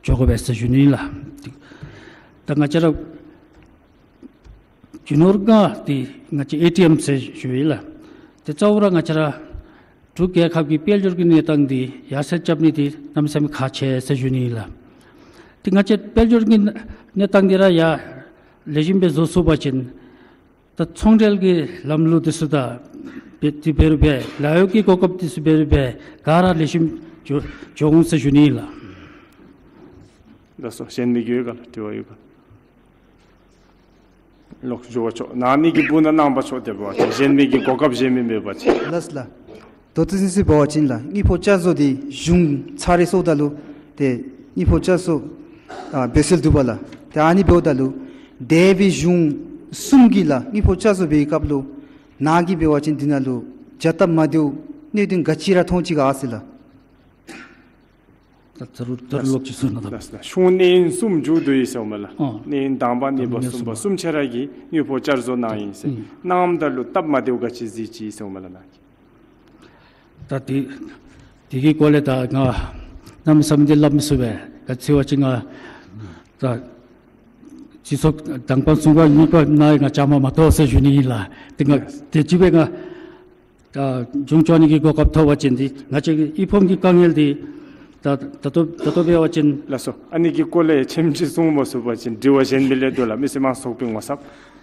འགྱོ་དགོ་པས་ཟེར་ཞུ་ནི་ལགས། ད་ང་བཅས་ར་རྒྱུ་ནོར་ལྔ་འདི་ང་བཅས་ཨེ་ཊི་ཨེམ་ཟེར་ཞུ་ཡི་ལགས། ཏེ་གཙོ་བོ་ར་ང་བཅས་ར་འབྲུག་རྒྱལ་ཁབ་ཀྱི་དཔལ་འབྱོར་གྱི་གནས་སྟངས་འདི་ཡར་སེང་རྐྱབ་ནི་འདི་གནམ་མེད་ས་མེད་ཁག་ཆེ་ཟེར་ཞུ་ནི་ལགས། ཏེ་ང་བཅས་དཔལ་འབྱོར་གྱི་གནས་སྟངས་འདི་ར་ཡར་ལེགས་ཤོམ་སྦེ་བཟོ་ཚུགས་པ་ཅིན་ད་ཚོང་འབྲེལ་གྱི་ལམ་ལུགས་འདི་ཚུ་དང་འབད་དེ་འབད་རུང་འབད་ལཱ་གཡོག་གི་གོ་སྐབས་འདི་ཚུ་འབད་རུང་འབད་ག་ར་ལེགས་ཤོམ་འགྱོ་འགྱོ་འོང་ཟེར་ཞུ་ནི་ལགས། ལགས་སོ། གཞན་མི་གི་ཡོད་ག་ལགས། དྲི་བ་ཡོད་ག་ལགས། ལོག་ཞུ་བ་ཆོག། ནཱ་མི་གི་སྦུག་ན་གནང་པ་ཆོག། དེ་འབད་བ་ཅིན་གཞན་མི་གི་གོ་སྐབས་གཞན་མི་མེད་པ་ཅིན། ལགས་ལགས། ད་ལྟོ་ཚུན་ཚོད་འབད་བ་ཅིན་ལགས་དངུལ་ཕོགས་བསྐྱར་བཟོ་འདི་གཞུང་ཚར་རེ་སོངམ་ད་ལུ་ཏེ་དངུལ་ཕོགས་བསྐྱར་བཟོ་ཨ་འབད་སྲོལ་འདུག་པ་ལགས། ཏེ་ཨ་ནི་འབདཝ་ད་ལུ་འདས་པའི་གཞུང་གསུམ་གྱིས་ལགས་དངུལ་ཕོགས་བསྐྱར་བཟོ་འབད་བའི་སྐབས་ལུ་ནཱ་གིས་འབད་བ་ཅིན་འདི་ནང་ལུ་བྱ་སྟབས་མ་བདེཝ་གནད་དོན་ག་ཅི་ར་མཐོང་ཅི་ག་ཟེར་ལགས། ད་ད་རུང་ད་རུང་ལོག་ཅིག་གསུང་གནང་ད། ལགས་ལགས། གཞུང་གནས་ཡུན་གསུམ་མཇུག་བསྡུ་ཡི་ཟེརཝ་མས་ལགས། ཨ་གནས་ཡུན་དང་པ་གནས་པ་གསུམ་པ་གསུམ་ཆ་ར་གིས་དངུལ་ཕོགས་བསྐྱར་བཟོ་གནང་ཡི་ཟེར། ཨུམ། གནངམ་ད་ལུ་སྟབས་མ་བདེཝ་ག་ཅི་གཟིགས་ཅི་ཟེརཝ་མས་ལགས་ནཱ་གིས། ད་དེ་དེ་གི་སྐོར་ལས་ད་ང་གནམ་མེད་ས་མེད་འདི་སླབ་མི་ཚུགས་པས། ག་ཅི་ཟེར་བ་ཅིན་ང་ད་སྤྱི་ཚོགས་དང་པ་གསུམ་པ་གཉིས་པ་ནང་ང་བཅའ་མར་མ་གཏོགས་ཟེར་ཞུ་ནི་ཨིན་ལགས། ཏེ་ང་དེ་ཅིག་སྦེ་ང་ད་རྒྱུན་སྐྱོང་ནི་གི་གོ་སྐབས་ཐོབ་པ་ཅིན་འདི་ང་བཅས་ཀྱི་དབུལ་ཕོངས་ཀྱི་དཀའ་ངལ་འདི་ད་ད་ལྟོ་ད་ལྟོ་འབད་བ་ཅིན། ལགས་སོ། ཨ་ནི་གི་སྐོར་ལས་ཆེམ་ཅིག་གསུང་མ་ཚུགས་པ་ཅིན་དྲི་བ་གཞན་མི་ལས་འདུག་ལགས། མི་སེར་མང་ཚོགས་པའི་ངོ་ཚབ།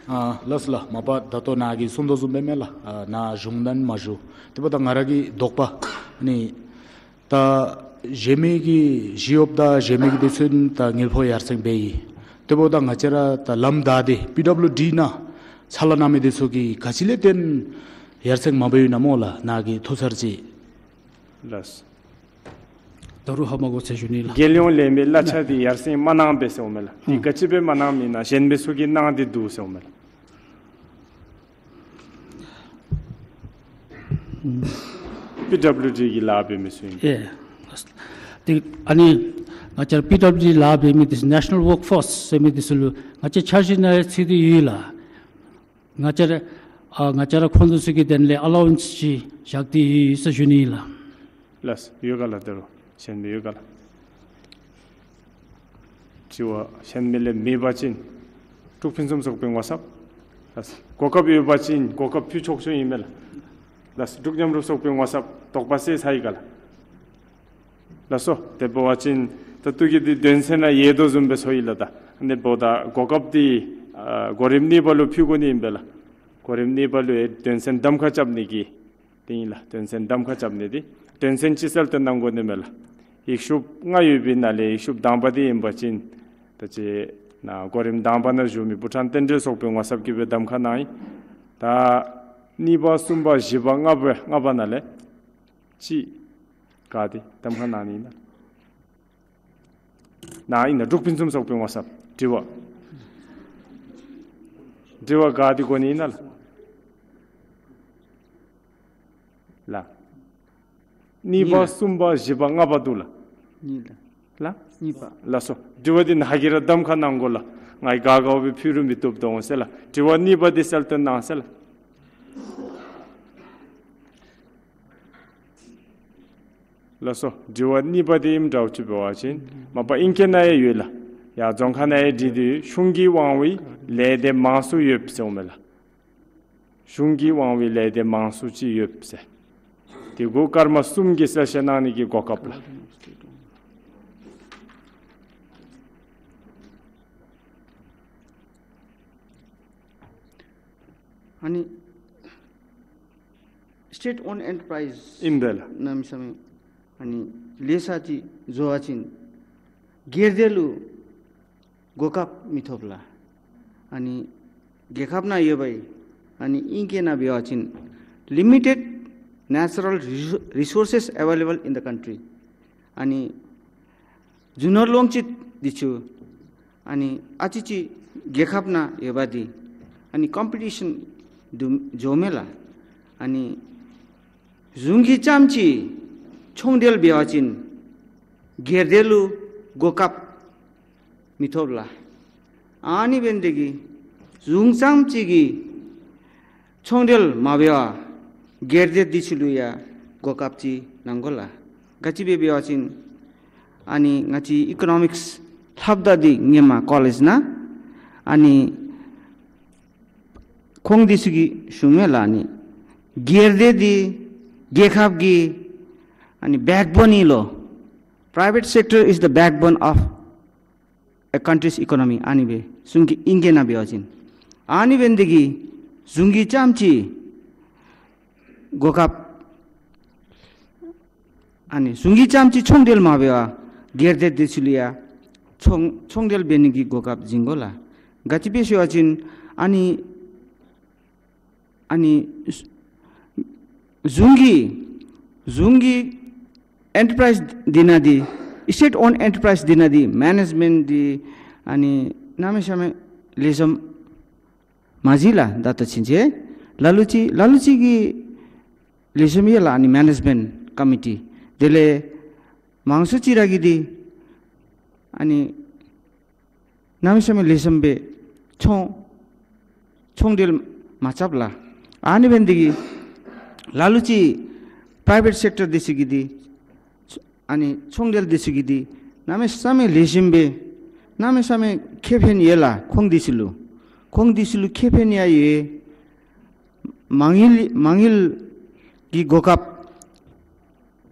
ཨ་ལགས་སོ་ལགས། མ་པ་ད་ལྟོ་ནཱ་གིས་གསུངས་དོ་བཟུམ་སྦེ་མས་ལགས། ཨ་ནཱ་གཞུང་དང་མ་ཞུ། དེ་འབདཝ་ད་ང་ར་གི་དོགས་པ་ནི་ད་གཞན་མི་གི་ཞི་གཡོགཔ་དང་གཞན་མི་གི་དེ་ཚུ་ད་དངུལ་ཕོགས་ཡར་སེང་འབད་ཡི། དེ་འབདཝ་ད་ང་བཅས་ར་ད་ལམ་བདའ་སྟེ་པི་ཌབ་ལུ་ཌི་ནང་ཚ་ལ་གནང་མི་དེ་ཚུ་གིས་ག་ཅི་ལས་བརྟེན་ཡར་སེང་མ་འབད་ཡི་ན་སྨོ་ལགས། ནཱ་གིས་ཐུགས་ཚར་ཅིག། ལགས། ད་རུང་ཧ་མ་གོ་ཟེར་ཞུ་ནི་ལགས། རྒྱལ་ཡོངས་ལས་མི་གླ་ཆ་འདི་ཡར་སེང་མ་གནང་པས་ཟེར་འོང་མས་ལགས། འདི་ཨང་ག་ཅི་སྦེ་མ་གནངམ་ཨིན་ན་གཞན་མི་ཚུ་གིས་གནང་སྟེ་འདུག་ཟེར་འོང་མས་ལགས། པི་ཌབ་ལུ་ཌི་གི་ལཱ་འབད་མི་ཚུ་ཨིན། ཨེ། ཏེ་ཨ་ནི་ང་བཅས་ར་པི་ཌབ་ལུ་ཌི་ལཱ་འབད་མི་འདི་ཚུ་ནེ་ཤ་ནཱལ་ཝརཀ་ཕོརསི་ཟེར་མི་འདི་ཚུ་ལུ་ང་བཅས་འཆར་གཞི་ནང་ཡང་ཚུད་དེ་ཡོད་ལགས། ང་བཅས་ར་ཨ་ང་བཅས་ར་ཁོང་དེ་ཚུ་གི་དོན་ལས་ཨ་ལ་ཝན་སི་ཅིག་བཞག་སྟེ་ཡོད་ཟེར་ཞུ་ནི་ཨིན་ལགས། ལགས། ཡོད་ག་ལགས། ད་རུང་གཞན་མི་ཡོད་ག་ལགས། དྲི་བ་གཞན་མི་ལས་མེད་པ་ཅིན་འབྲུག་ཕུན་སུམ་ཚོགས་པའི་ངོ་ཚབ། ལགས། གོ་སྐབས་ཡོད་པ་ཅིན་གོ་སྐབས་ཕུལ་ཆོག་ཆོག་ཨིན་མས་ལགས། ལགས། འབྲུག་མཉམ་རུབ་ཚོགས་པའི་ངོ་ཚབ་དོགས་པ་སེལ་ཚར་ཡི་ག་ལགས། ལགས་སོ། དེ་འབད་བ་ཅིན་ད་ལྟོ་གི་འདི་དོན་ཚན་ནང་ཡོད་དོ་བཟུམ་སྦེ་སོང་ཡི་ལགས། ད་ཨ་ནི་འབདཝ་ད་གོ་སྐབས་འདི་ཨ་གོ་རིམ་གཉིས་པ་ལུ་ཕུལ་དགོ་ནི་ཨིན་པས་ལགས། གོ་རིམ་གཉིས་པ་ལུ་ཡང་དོན་ཚན་གདམ་ཁ་རྐྱབ་ནི་གི་འདི་ཨིན་ལགས། དོན་ཚན་གདམ་ཁ་རྐྱབ་ནི་འདི་དོན་ཚན་ཅིག་གསལ་སྟོན་གནང་དགོ་ནི་མས་ལགས། ཡིག་ཤུབས་ལྔ་ཡོད་པའི་ནང་ལས་ཡིག་ཤུབས་དང་པ་འདི་ཨིན་པ་ཅིན་ད་ཅི་ནཱ་གོ་རིམ་དང་པ་ནང་བཞུགས་མི་བུ་ཊཱན་རྟེན་འབྲེལ་ཚོགས་པའི་ངོ་ཚབ་ཀྱིས་སྦེ་གདམ་ཁ་གནང་ཡི། ད་གཉིས་པ་གསུམ་པ་བཞི་པ་ལྔ་པ་ལྔ་པ་ནང་ལས་ཅིག་ག་འདི་གདམ་ཁ་གནང་ནི་ཨིན་ན། ནཱ་ཨིན་ན་འབྲུག་ཕུན་སུམ་ཚོགས་པའི་ངོ་ཚབ། དྲི་བ་དྲི་བ་ག་འདི་དགོ་ནི་ཨིན་ན་ལགས། ལགས། གཉིས་པ་གཉིས་པ་གསུམ་པ་བཞི་པ་ལྔ་པ་འདུག་ལགས། གཉིས་ལགས། ལགས། གཉིས་པ། ལགས་སོ། དྲི་བ་འདི་ནཱ་གིས་ར་གདམ་ཁ་གནང་དགོ་ལགས། ང་གིས་ག་ག་སྦེ་ཕུལ་རུང་མི་བཏུབ་དོ་འོང་ཟེར་ལགས། དྲི་བ་གཉིས་པ་འདི་གསལ་སྟོན་གནང་ཟེར་ལགས། ལགས་སོ། དྲི་བ་གཉིས་པ་འདི་ཨིནམ་འདྲཝ་ཅིག་འབད་བ་ཅིན་མ་པ་ཨིང་སྐད་ནང་ཡང་ཡོད་ལགས། ཡར་རྫོང་ཁ་ནང་ཡང་བྲིས་ཏེ་ཡོད། གཞུང་གི་དབང་བའི་ལས་སྡེ་མང་སུ་ཡོད་ཟེར་འོང་མས་ལགས། གཞུང་གི་དབང་བའི་ལས་སྡེ་མང་སུ་ཅིག་ཡོད་ཟེར། དེ་གུ་སྐར་མ་གསུམ་གྱི་གསལ་བཤད་གནང་ནི་གི་གོ་སྐབས་ལགས། ཨ་ནི་སི་ཊེཊ་ཨོན་ཌི་ཨེན་ཊར་པ་རའིཛ་ཨིན་པས་ལགས། གནམ་མེད་ས་མེད་ཨ་ནི་ལས་ས་ཅིག་བཟོ་བ་ཅིན་སྒེར་སྡེ་ལུ་གོ་སྐབས་མི་ཐོབ་ལགས། ཨ་ནི་རྒྱལ་ཁབ་ནང་ཡོད་པའི་ཨ་ནི་ཨིང་སྐད་ནང་འབད་བ་ཅིན་limited natural resources available in the country. ཨ་ནི་རྒྱུ་ནོར་ལོངས་སྤྱོད་འདི་ཚུ་ཨ་ནི་ཨ་ཙི་ཅིག་རྒྱལ་ཁབ་ནང་ཡོད་པ་འདི་ཨ་ནི་ཀམ་པི་ཊི་ཤཱན་འདུག་འགྱོཝ་མས་ལགས། ཨ་ནི་གཞུང་གིས་རྐྱངམ་ཅིག་ཚོང་འབྲེལ་འབད་བ་ཅིན་སྒེར་སྡེ་ལུ་གོ་སྐབས་མི་ཐོབ་ལགས། ཨ་ནི་འབད་ནི་དེ་གིས་གཞུང་རྐྱངམ་ཅིག་གིས་ཚོང་འབྲེལ་མ་འབད་བར་སྒེར་སྡེ་འདི་ཚུ་ལུ་ཡང་གོ་སྐབས་ཅིག་གནང་དགོ་ལགས། ག་ཅི་སྦེ་འབད་བ་ཅིན་ཨ་ནི་ང་བཅས་ཨི་ཀོ་ནོ་མིགསི་ལྷབ་ད་འདི་ཧེ་མ་ཀོ་ལེཇ་ནང་ཨ་ནི་ཁོང་འདི་ཚུ་གིས་ཞུཝ་མས་ལགས། ཨ་ནི་སྒེར་སྡེ་འདི་རྒྱལ་ཁབ་ཀྱི་ཨ་ནི་བེཀ་བོན་ཨིན་ལོ། Private sector is the backbone of a country's economy. ཨ་ནི་སྦེ་གཞུང་གི་ཨིང་སྐད་ནང་འབད་བ་ཅིན། ཨ་ནི་འབད་ནི་དེ་གིས་གཞུང་གིས་རྐྱངམ་ཅིག་གོ་སྐབས་ཨ་ནི་གཞུང་གིས་རྐྱངམ་ཅིག་ཚོང་འབྲེལ་མ་འབད་བར་སྒེར་སྡེ་འདི་ཚུ་ལུ་ཡང་ཚོང་ཚོང་འབྲེལ་འབད་ནི་གི་གོ་སྐབས་བྱིན་དགོ་ལགས། ག་ཅི་སྦེ་ཟེར་བ་ཅིན་ཨ་ནི་ཨ་ནི་གཞུང་གི་གཞུང་གི་ཨེན་ཊར་པ་རའིཛ་འདི་ནང་འདི་སི་ཊེཊ་ཨོན་ཌི་ཨེན་ཊར་པ་རའིཛ་འདི་ནང་འདི་མེ་ནེཇ་མེནཊ་འདི་ཨ་ནི་གནམ་མེད་ས་མེད་ལེགས་ཤོམ་མ་མཛད་ལགས། ད་ལྟོ་ཕྱིན་ཆད་ལ་ལུ་ཅིག་ལ་ལུ་ཅིག་གིས་ལེགས་ཤོམ་ཡོད་ལགས། ཨ་ནི་མེ་ནེཇ་མེནཊ་ཀོ་མི་ཊི་དེ་ལས་མང་སུ་ཅིག་ར་གིས་འདི་ཨ་ནི་གནམ་མེད་ས་མེད་ལེགས་ཤོམ་སྦེ་ཚོང་ཚོང་འབྲེལ་མ་རྐྱབ་ལགས། ཨ་ནི་འབད་ནི་དེ་གིས་ལ་ལུ་ཅིག་པ་རའི་ཝེཊ་སེཀ་ཊར་འདི་ཚུ་གིས་འདི་ཨ་ནི་ཚོང་འབྲེལ་འདི་ཚུ་གིས་འདི་ གནམ་མེད་ས་མེད་ལེགས་ཤོམ་སྦེ་གནམ་མེད་ས་མེད་ཁེ་ཕན་ཡོད་ལགས། ཁོང་འདི་ཚུ་ལུ་ཁོང་འདི་ཚུ་ལུ་ཁེ་ཕན་ཡང་ཡོད། མ་དངུལ་མ་དངུལ་གྱི་གོ་སྐབས་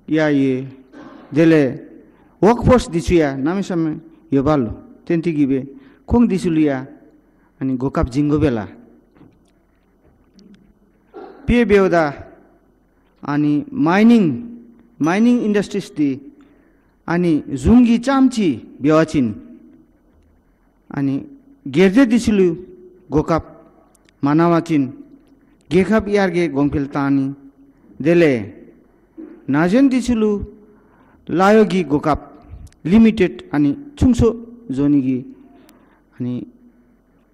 ཡང་ཡོད། དེ་ལས་ཝརཀ་ཕོརསི་འདི་ཚུ་ཡང་གནམ་མེད་ས་མེད་ཡོདཔ་ལུ་བརྟེན་ཏེ་གིས་སྦེ་ཁོང་འདི་ཚུ་ལུ་ཡང་ཨ་ནི་གོ་སྐབས་བྱིན་དགོ་པས་ལགས། དཔེ་འབདཝ་ད་ཨ་ནི་མའི་ནིང་མའི་ནིང་ཨིན་ཌསི་ཊིསི་འདི་ཨ་ནི་གཞུང་གིས་རྐྱངམ་ཅིག་འབད་བ་ཅིན་ཨ་ནི་སྒེར་སྡེ་འདི་ཚུ་ལུ་གོ་སྐབས་མ་གནང་བ་ཅིན་རྒྱལ་ཁབ་ཡར་རྒྱས་གོང་འཕེལ་བཏང་ནི། དེ་ལས་ན་གཞོན་འདི་ཚུ་ལུ་ལཱ་གཡོག་གི་གོ་སྐབས་ལི་མི་ཊེཌ་ཨ་ནི་ཆུང་སུ་བཟོ་ནི་གི་ཨ་ནི་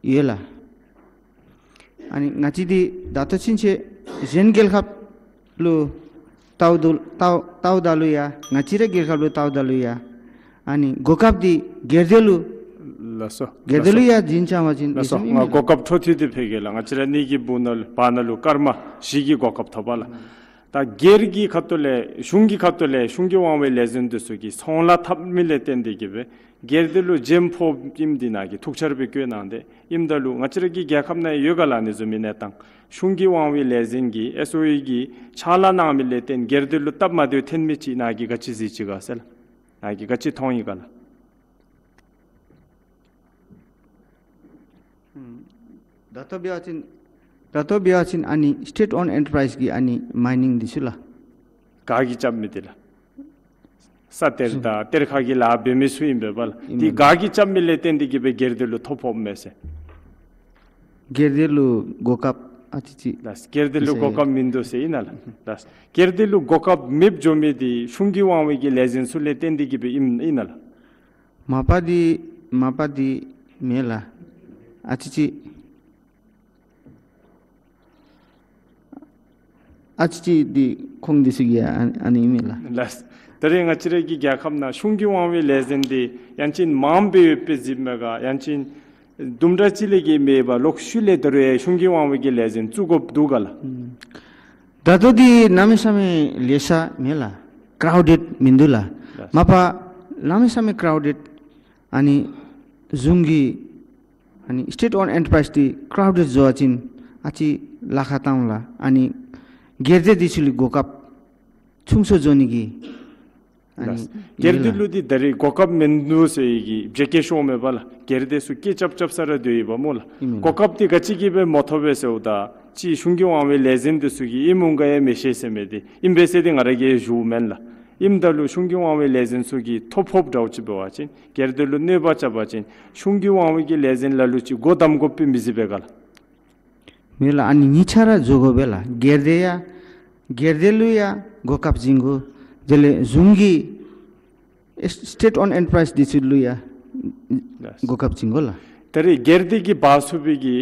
ཡོད་ལགས། ཨ་ནི་ང་བཅས་འདི་ད་ལྟོ་ཕྱིན་ཆད་གཞན་རྒྱལ་ཁབ་ལུ་བལྟཝ་ད་ལུ་བལྟཝ་བལྟཝ་ད་ལུ་ཡང་ང་བཅས་རའི་རྒྱལ་ཁབ་ལུ་བལྟཝ་ད་ལུ་ཡང་ཨ་ནི་གོ་སྐབས་འདི་སྒེར་སྡེ་ལུ་ལགས་སོ། སྒེར་སྡེ་ལུ་ཡང་བྱིན་བྱིནམ་ཅིན་ལགས་སོ། ང་གོ་སྐབས་འཕྲོ་མཐུད་དེ་ཕུལ་གེ་ལགས། ང་བཅས་ར་གཉིས་ཀྱི་སྦུག་ན་ལུ་བར་ན་ལུ་སྐར་མ་བཞི་གི་གོ་སྐབས་ཐོབ་པ་ལགས། ད་སྒེར་གྱི་ཁ་ཐུག་ལས་གཞུང་གི་ཁ་ཐུག་ལས་གཞུང་གི་དབང་བའི་ལས་འཛིན་འདི་ཚུ་གིས་ཚོང་ལཱ་འཐབ་མི་ལས་བརྟེན་ཏེ་གིས་སྦེ་སྒེར་སྡེ་ལུ་ཇེམ་ཕོགཔ་ཨིནམ་འདི་ནཱ་གིས་ཐུགས་འཆར་སྦེ་བཀོད་གནང་སྟེ་ཨིནམ་ད་ལུ་ང་བཅས་ར་གི་རྒྱལ་ཁབ་ནང་ཡོད་ག་ལགས། ཨ་ནི་བཟུམ་མའི་གནས་སྟངས་གཞུང་གི་དབང་བའི་ལས་འཛིན་གྱིས་ཨེསི་ཨོ་ཨི་གིས་ཕྱག་ལཱ་གནང་མི་ལས་བརྟེན་སྒེར་སྡེ་ལུ་སྟབས་མ་བདེཝ་ཐོན་མི་ཅིག་ནཱ་གིས་ག་ཅི་གཟིགས་ཅི་ག་ཟེར་ལགས། ནཱ་གིས་ག་ཅི་མཐོང་ཡི་ག་ལགས། ཨུམ། ད་ལྟོ་འབད་བ་ཅིན་ད་ལྟོ་འབད་བ་ཅིན་ཨ་ནི་སི་ཊེཊ་ཨོན་ཨེན་ཊར་པ་རའིཛ་གི་ཨ་ནི་མའི་ནིང་འདི་ཚུ་ལགས། ག་གིས་རྐྱབ་མི་འདི་ལགས། ས་གཏེར་དང་གཏེར་ཁ་གི་ལཱ་འབད་མི་ཚུ་ཨིན་པས་ལགས། ཨིན་འདི་པས། ག་གིས་རྐྱབ་མི་ལས་བརྟེན་ཏེ་གིས་སྦེ་སྒེར་སྡེ་ལུ་ཐོ་ཕོགཔ་མས་ཟེར། སྒེར་སྡེ་ལུ་གོ་སྐབས་ཨ་ཙི་ཅིག་ལགས། སྒེར་སྡེ་ལུ་གོ་སྐབས་མིན་འདུག་ཟེར་ཨིན་ན་ལགས། ལགས། སྒེར་སྡེ་ལུ་གོ་སྐབས་མེདཔ་འགྱོ་མི་འདི་གཞུང་གི་དབང་བའི་གི་ལས་འཛིན་ཚུ་ལས་བརྟེན་ཏེ་གིས་སྦེ་ཨིན་ཨིན་ན་ལགས། མ་པ་འདི་མ་པ་འདི་མེད་ལགས། ཨ་ཙི་ཅིག་ཨ་ཙི་ཅིག་འདི་ཁོང་འདི་ཚུ་གིས་ཨ་ཨ་ནི་མེད་ལགས། ལགས། ད་རེས་ང་བཅས་ར་གི་རྒྱལ་ཁབ་ནང་གཞུང་གི་དབང་བའི་ལས་འཛིན་འདི་ཡང་ཅིན་མངམ་སྦེ་ཡོདཔ་སྦེ་གཟིགསཔ་མས་ག་ཡང་ཅིན་དུམ་གྲ་ཅིག་ལས་བརྒལ་མེད་པར་ལོག་ཤུལ་ལས་ད་རུང་ཡང་གཞུང་གི་དབང་བའི་གི་ལས་འཛིན་བཙུགས་དགོཔ་འདུག་ག་ལགས། ཨུམ། ད་ལྟོ་འདི་གནམ་མེད་ས་མེད་ལེ་ཤ་མེད་ལགས། ཀྲའུ་ཌེཌ་མིན་འདུག་ལགས། ལགས། མ་པ་གནམ་མེད་ས་མེད་ཀྲའུ་ཌེཌ་ཨ་ནི་གཞུང་གི་ཨ་ནི་སི་ཊེཊ་ཨོན་ཨེན་ཊར་པ་རའིཛ་འདི་ཀྲའུ་ཌེཌ་བཟོ་བ་ཅིན་ཨ་ཙི་ལཱ་ཁག་བཏངམ་ལགས། ཨ་ནི་སྒེར་སྡེ་འདི་ཚུ་ལུ་གོ་སྐབས་ཆུང་སུ་བཟོ་ནི་གི་ཨ་ནི་ལགས། སྒེར་སྡེ་ལུ་འདི་ད་རེས་གོ་སྐབས་མིན་འདུག་ཟེར་གི་བརྗེད་སྐད་ཤོརཝ་མས་པ་ལགས། སྒེར་སྡེ་ཚུ་སྐད་རྐྱབ་རྐྱབ་ས་ར་སྡོད་ཡི་པ་སྨོ་ལགས། ཨིན་མས། གོ་སྐབས་འདི་ག་ཅི་གིས་སྦེ་མ་ཐོབ་པས་ཟེརཝ་ད་ཅིག་གཞུང་གི་དབང་བའི་ལས་འཛིན་འདི་ཚུ་གིས་ཨིནམ་འོང་ག་ཡང་མི་ཤེས་ཟེར་མི་འདི་ཨིན་པས་ཟེར་འདི་ང་ར་གིས་ཞུཝ་མེན་ལགས། ཨིནམ་ད་ལུ་གཞུང་གི་དབང་བའི་ལས་འཛིན་ཚུ་གིས་ཐོ་ཕོགཔ་འདྲཝ་ཅིག་འབད་བ་ཅིན་སྒེར་སྡེ་ལུ་གནོད་པ་རྐྱབ་པ་ཅིན་གཞུང་གི་དབང་བའི་གི་ལས་འཛིན་ལ་ལུ་ཅིག་སྒོ་བསྡམ་དགོཔ་སྦེ་མི་གཟིགས་པས་ག་ལགས། མེད་ལགས། ཨ་ནི་གཉིས་ཆ་ར་བཟོ་དགོ་པས་ལགས། སྒེར་སྡེ་ཡང་སྒེར་སྡེ་ལུ་ཡང་གོ་སྐབས་བྱིན་དགོ། དེ་ལས་གཞུང་གི་ཨེ་སི་ཊེཊ་ཨོན་ཨེན་ཊར་པ་རའིཛ་འདི་ཚུ་ལུ་ཡང་ལགས། གོ་སྐབས་བྱིན་དགོ་ལགས། ད་རེས་སྒེར་སྡེ་གིས་འབག་ཚུགས་པའི་གི་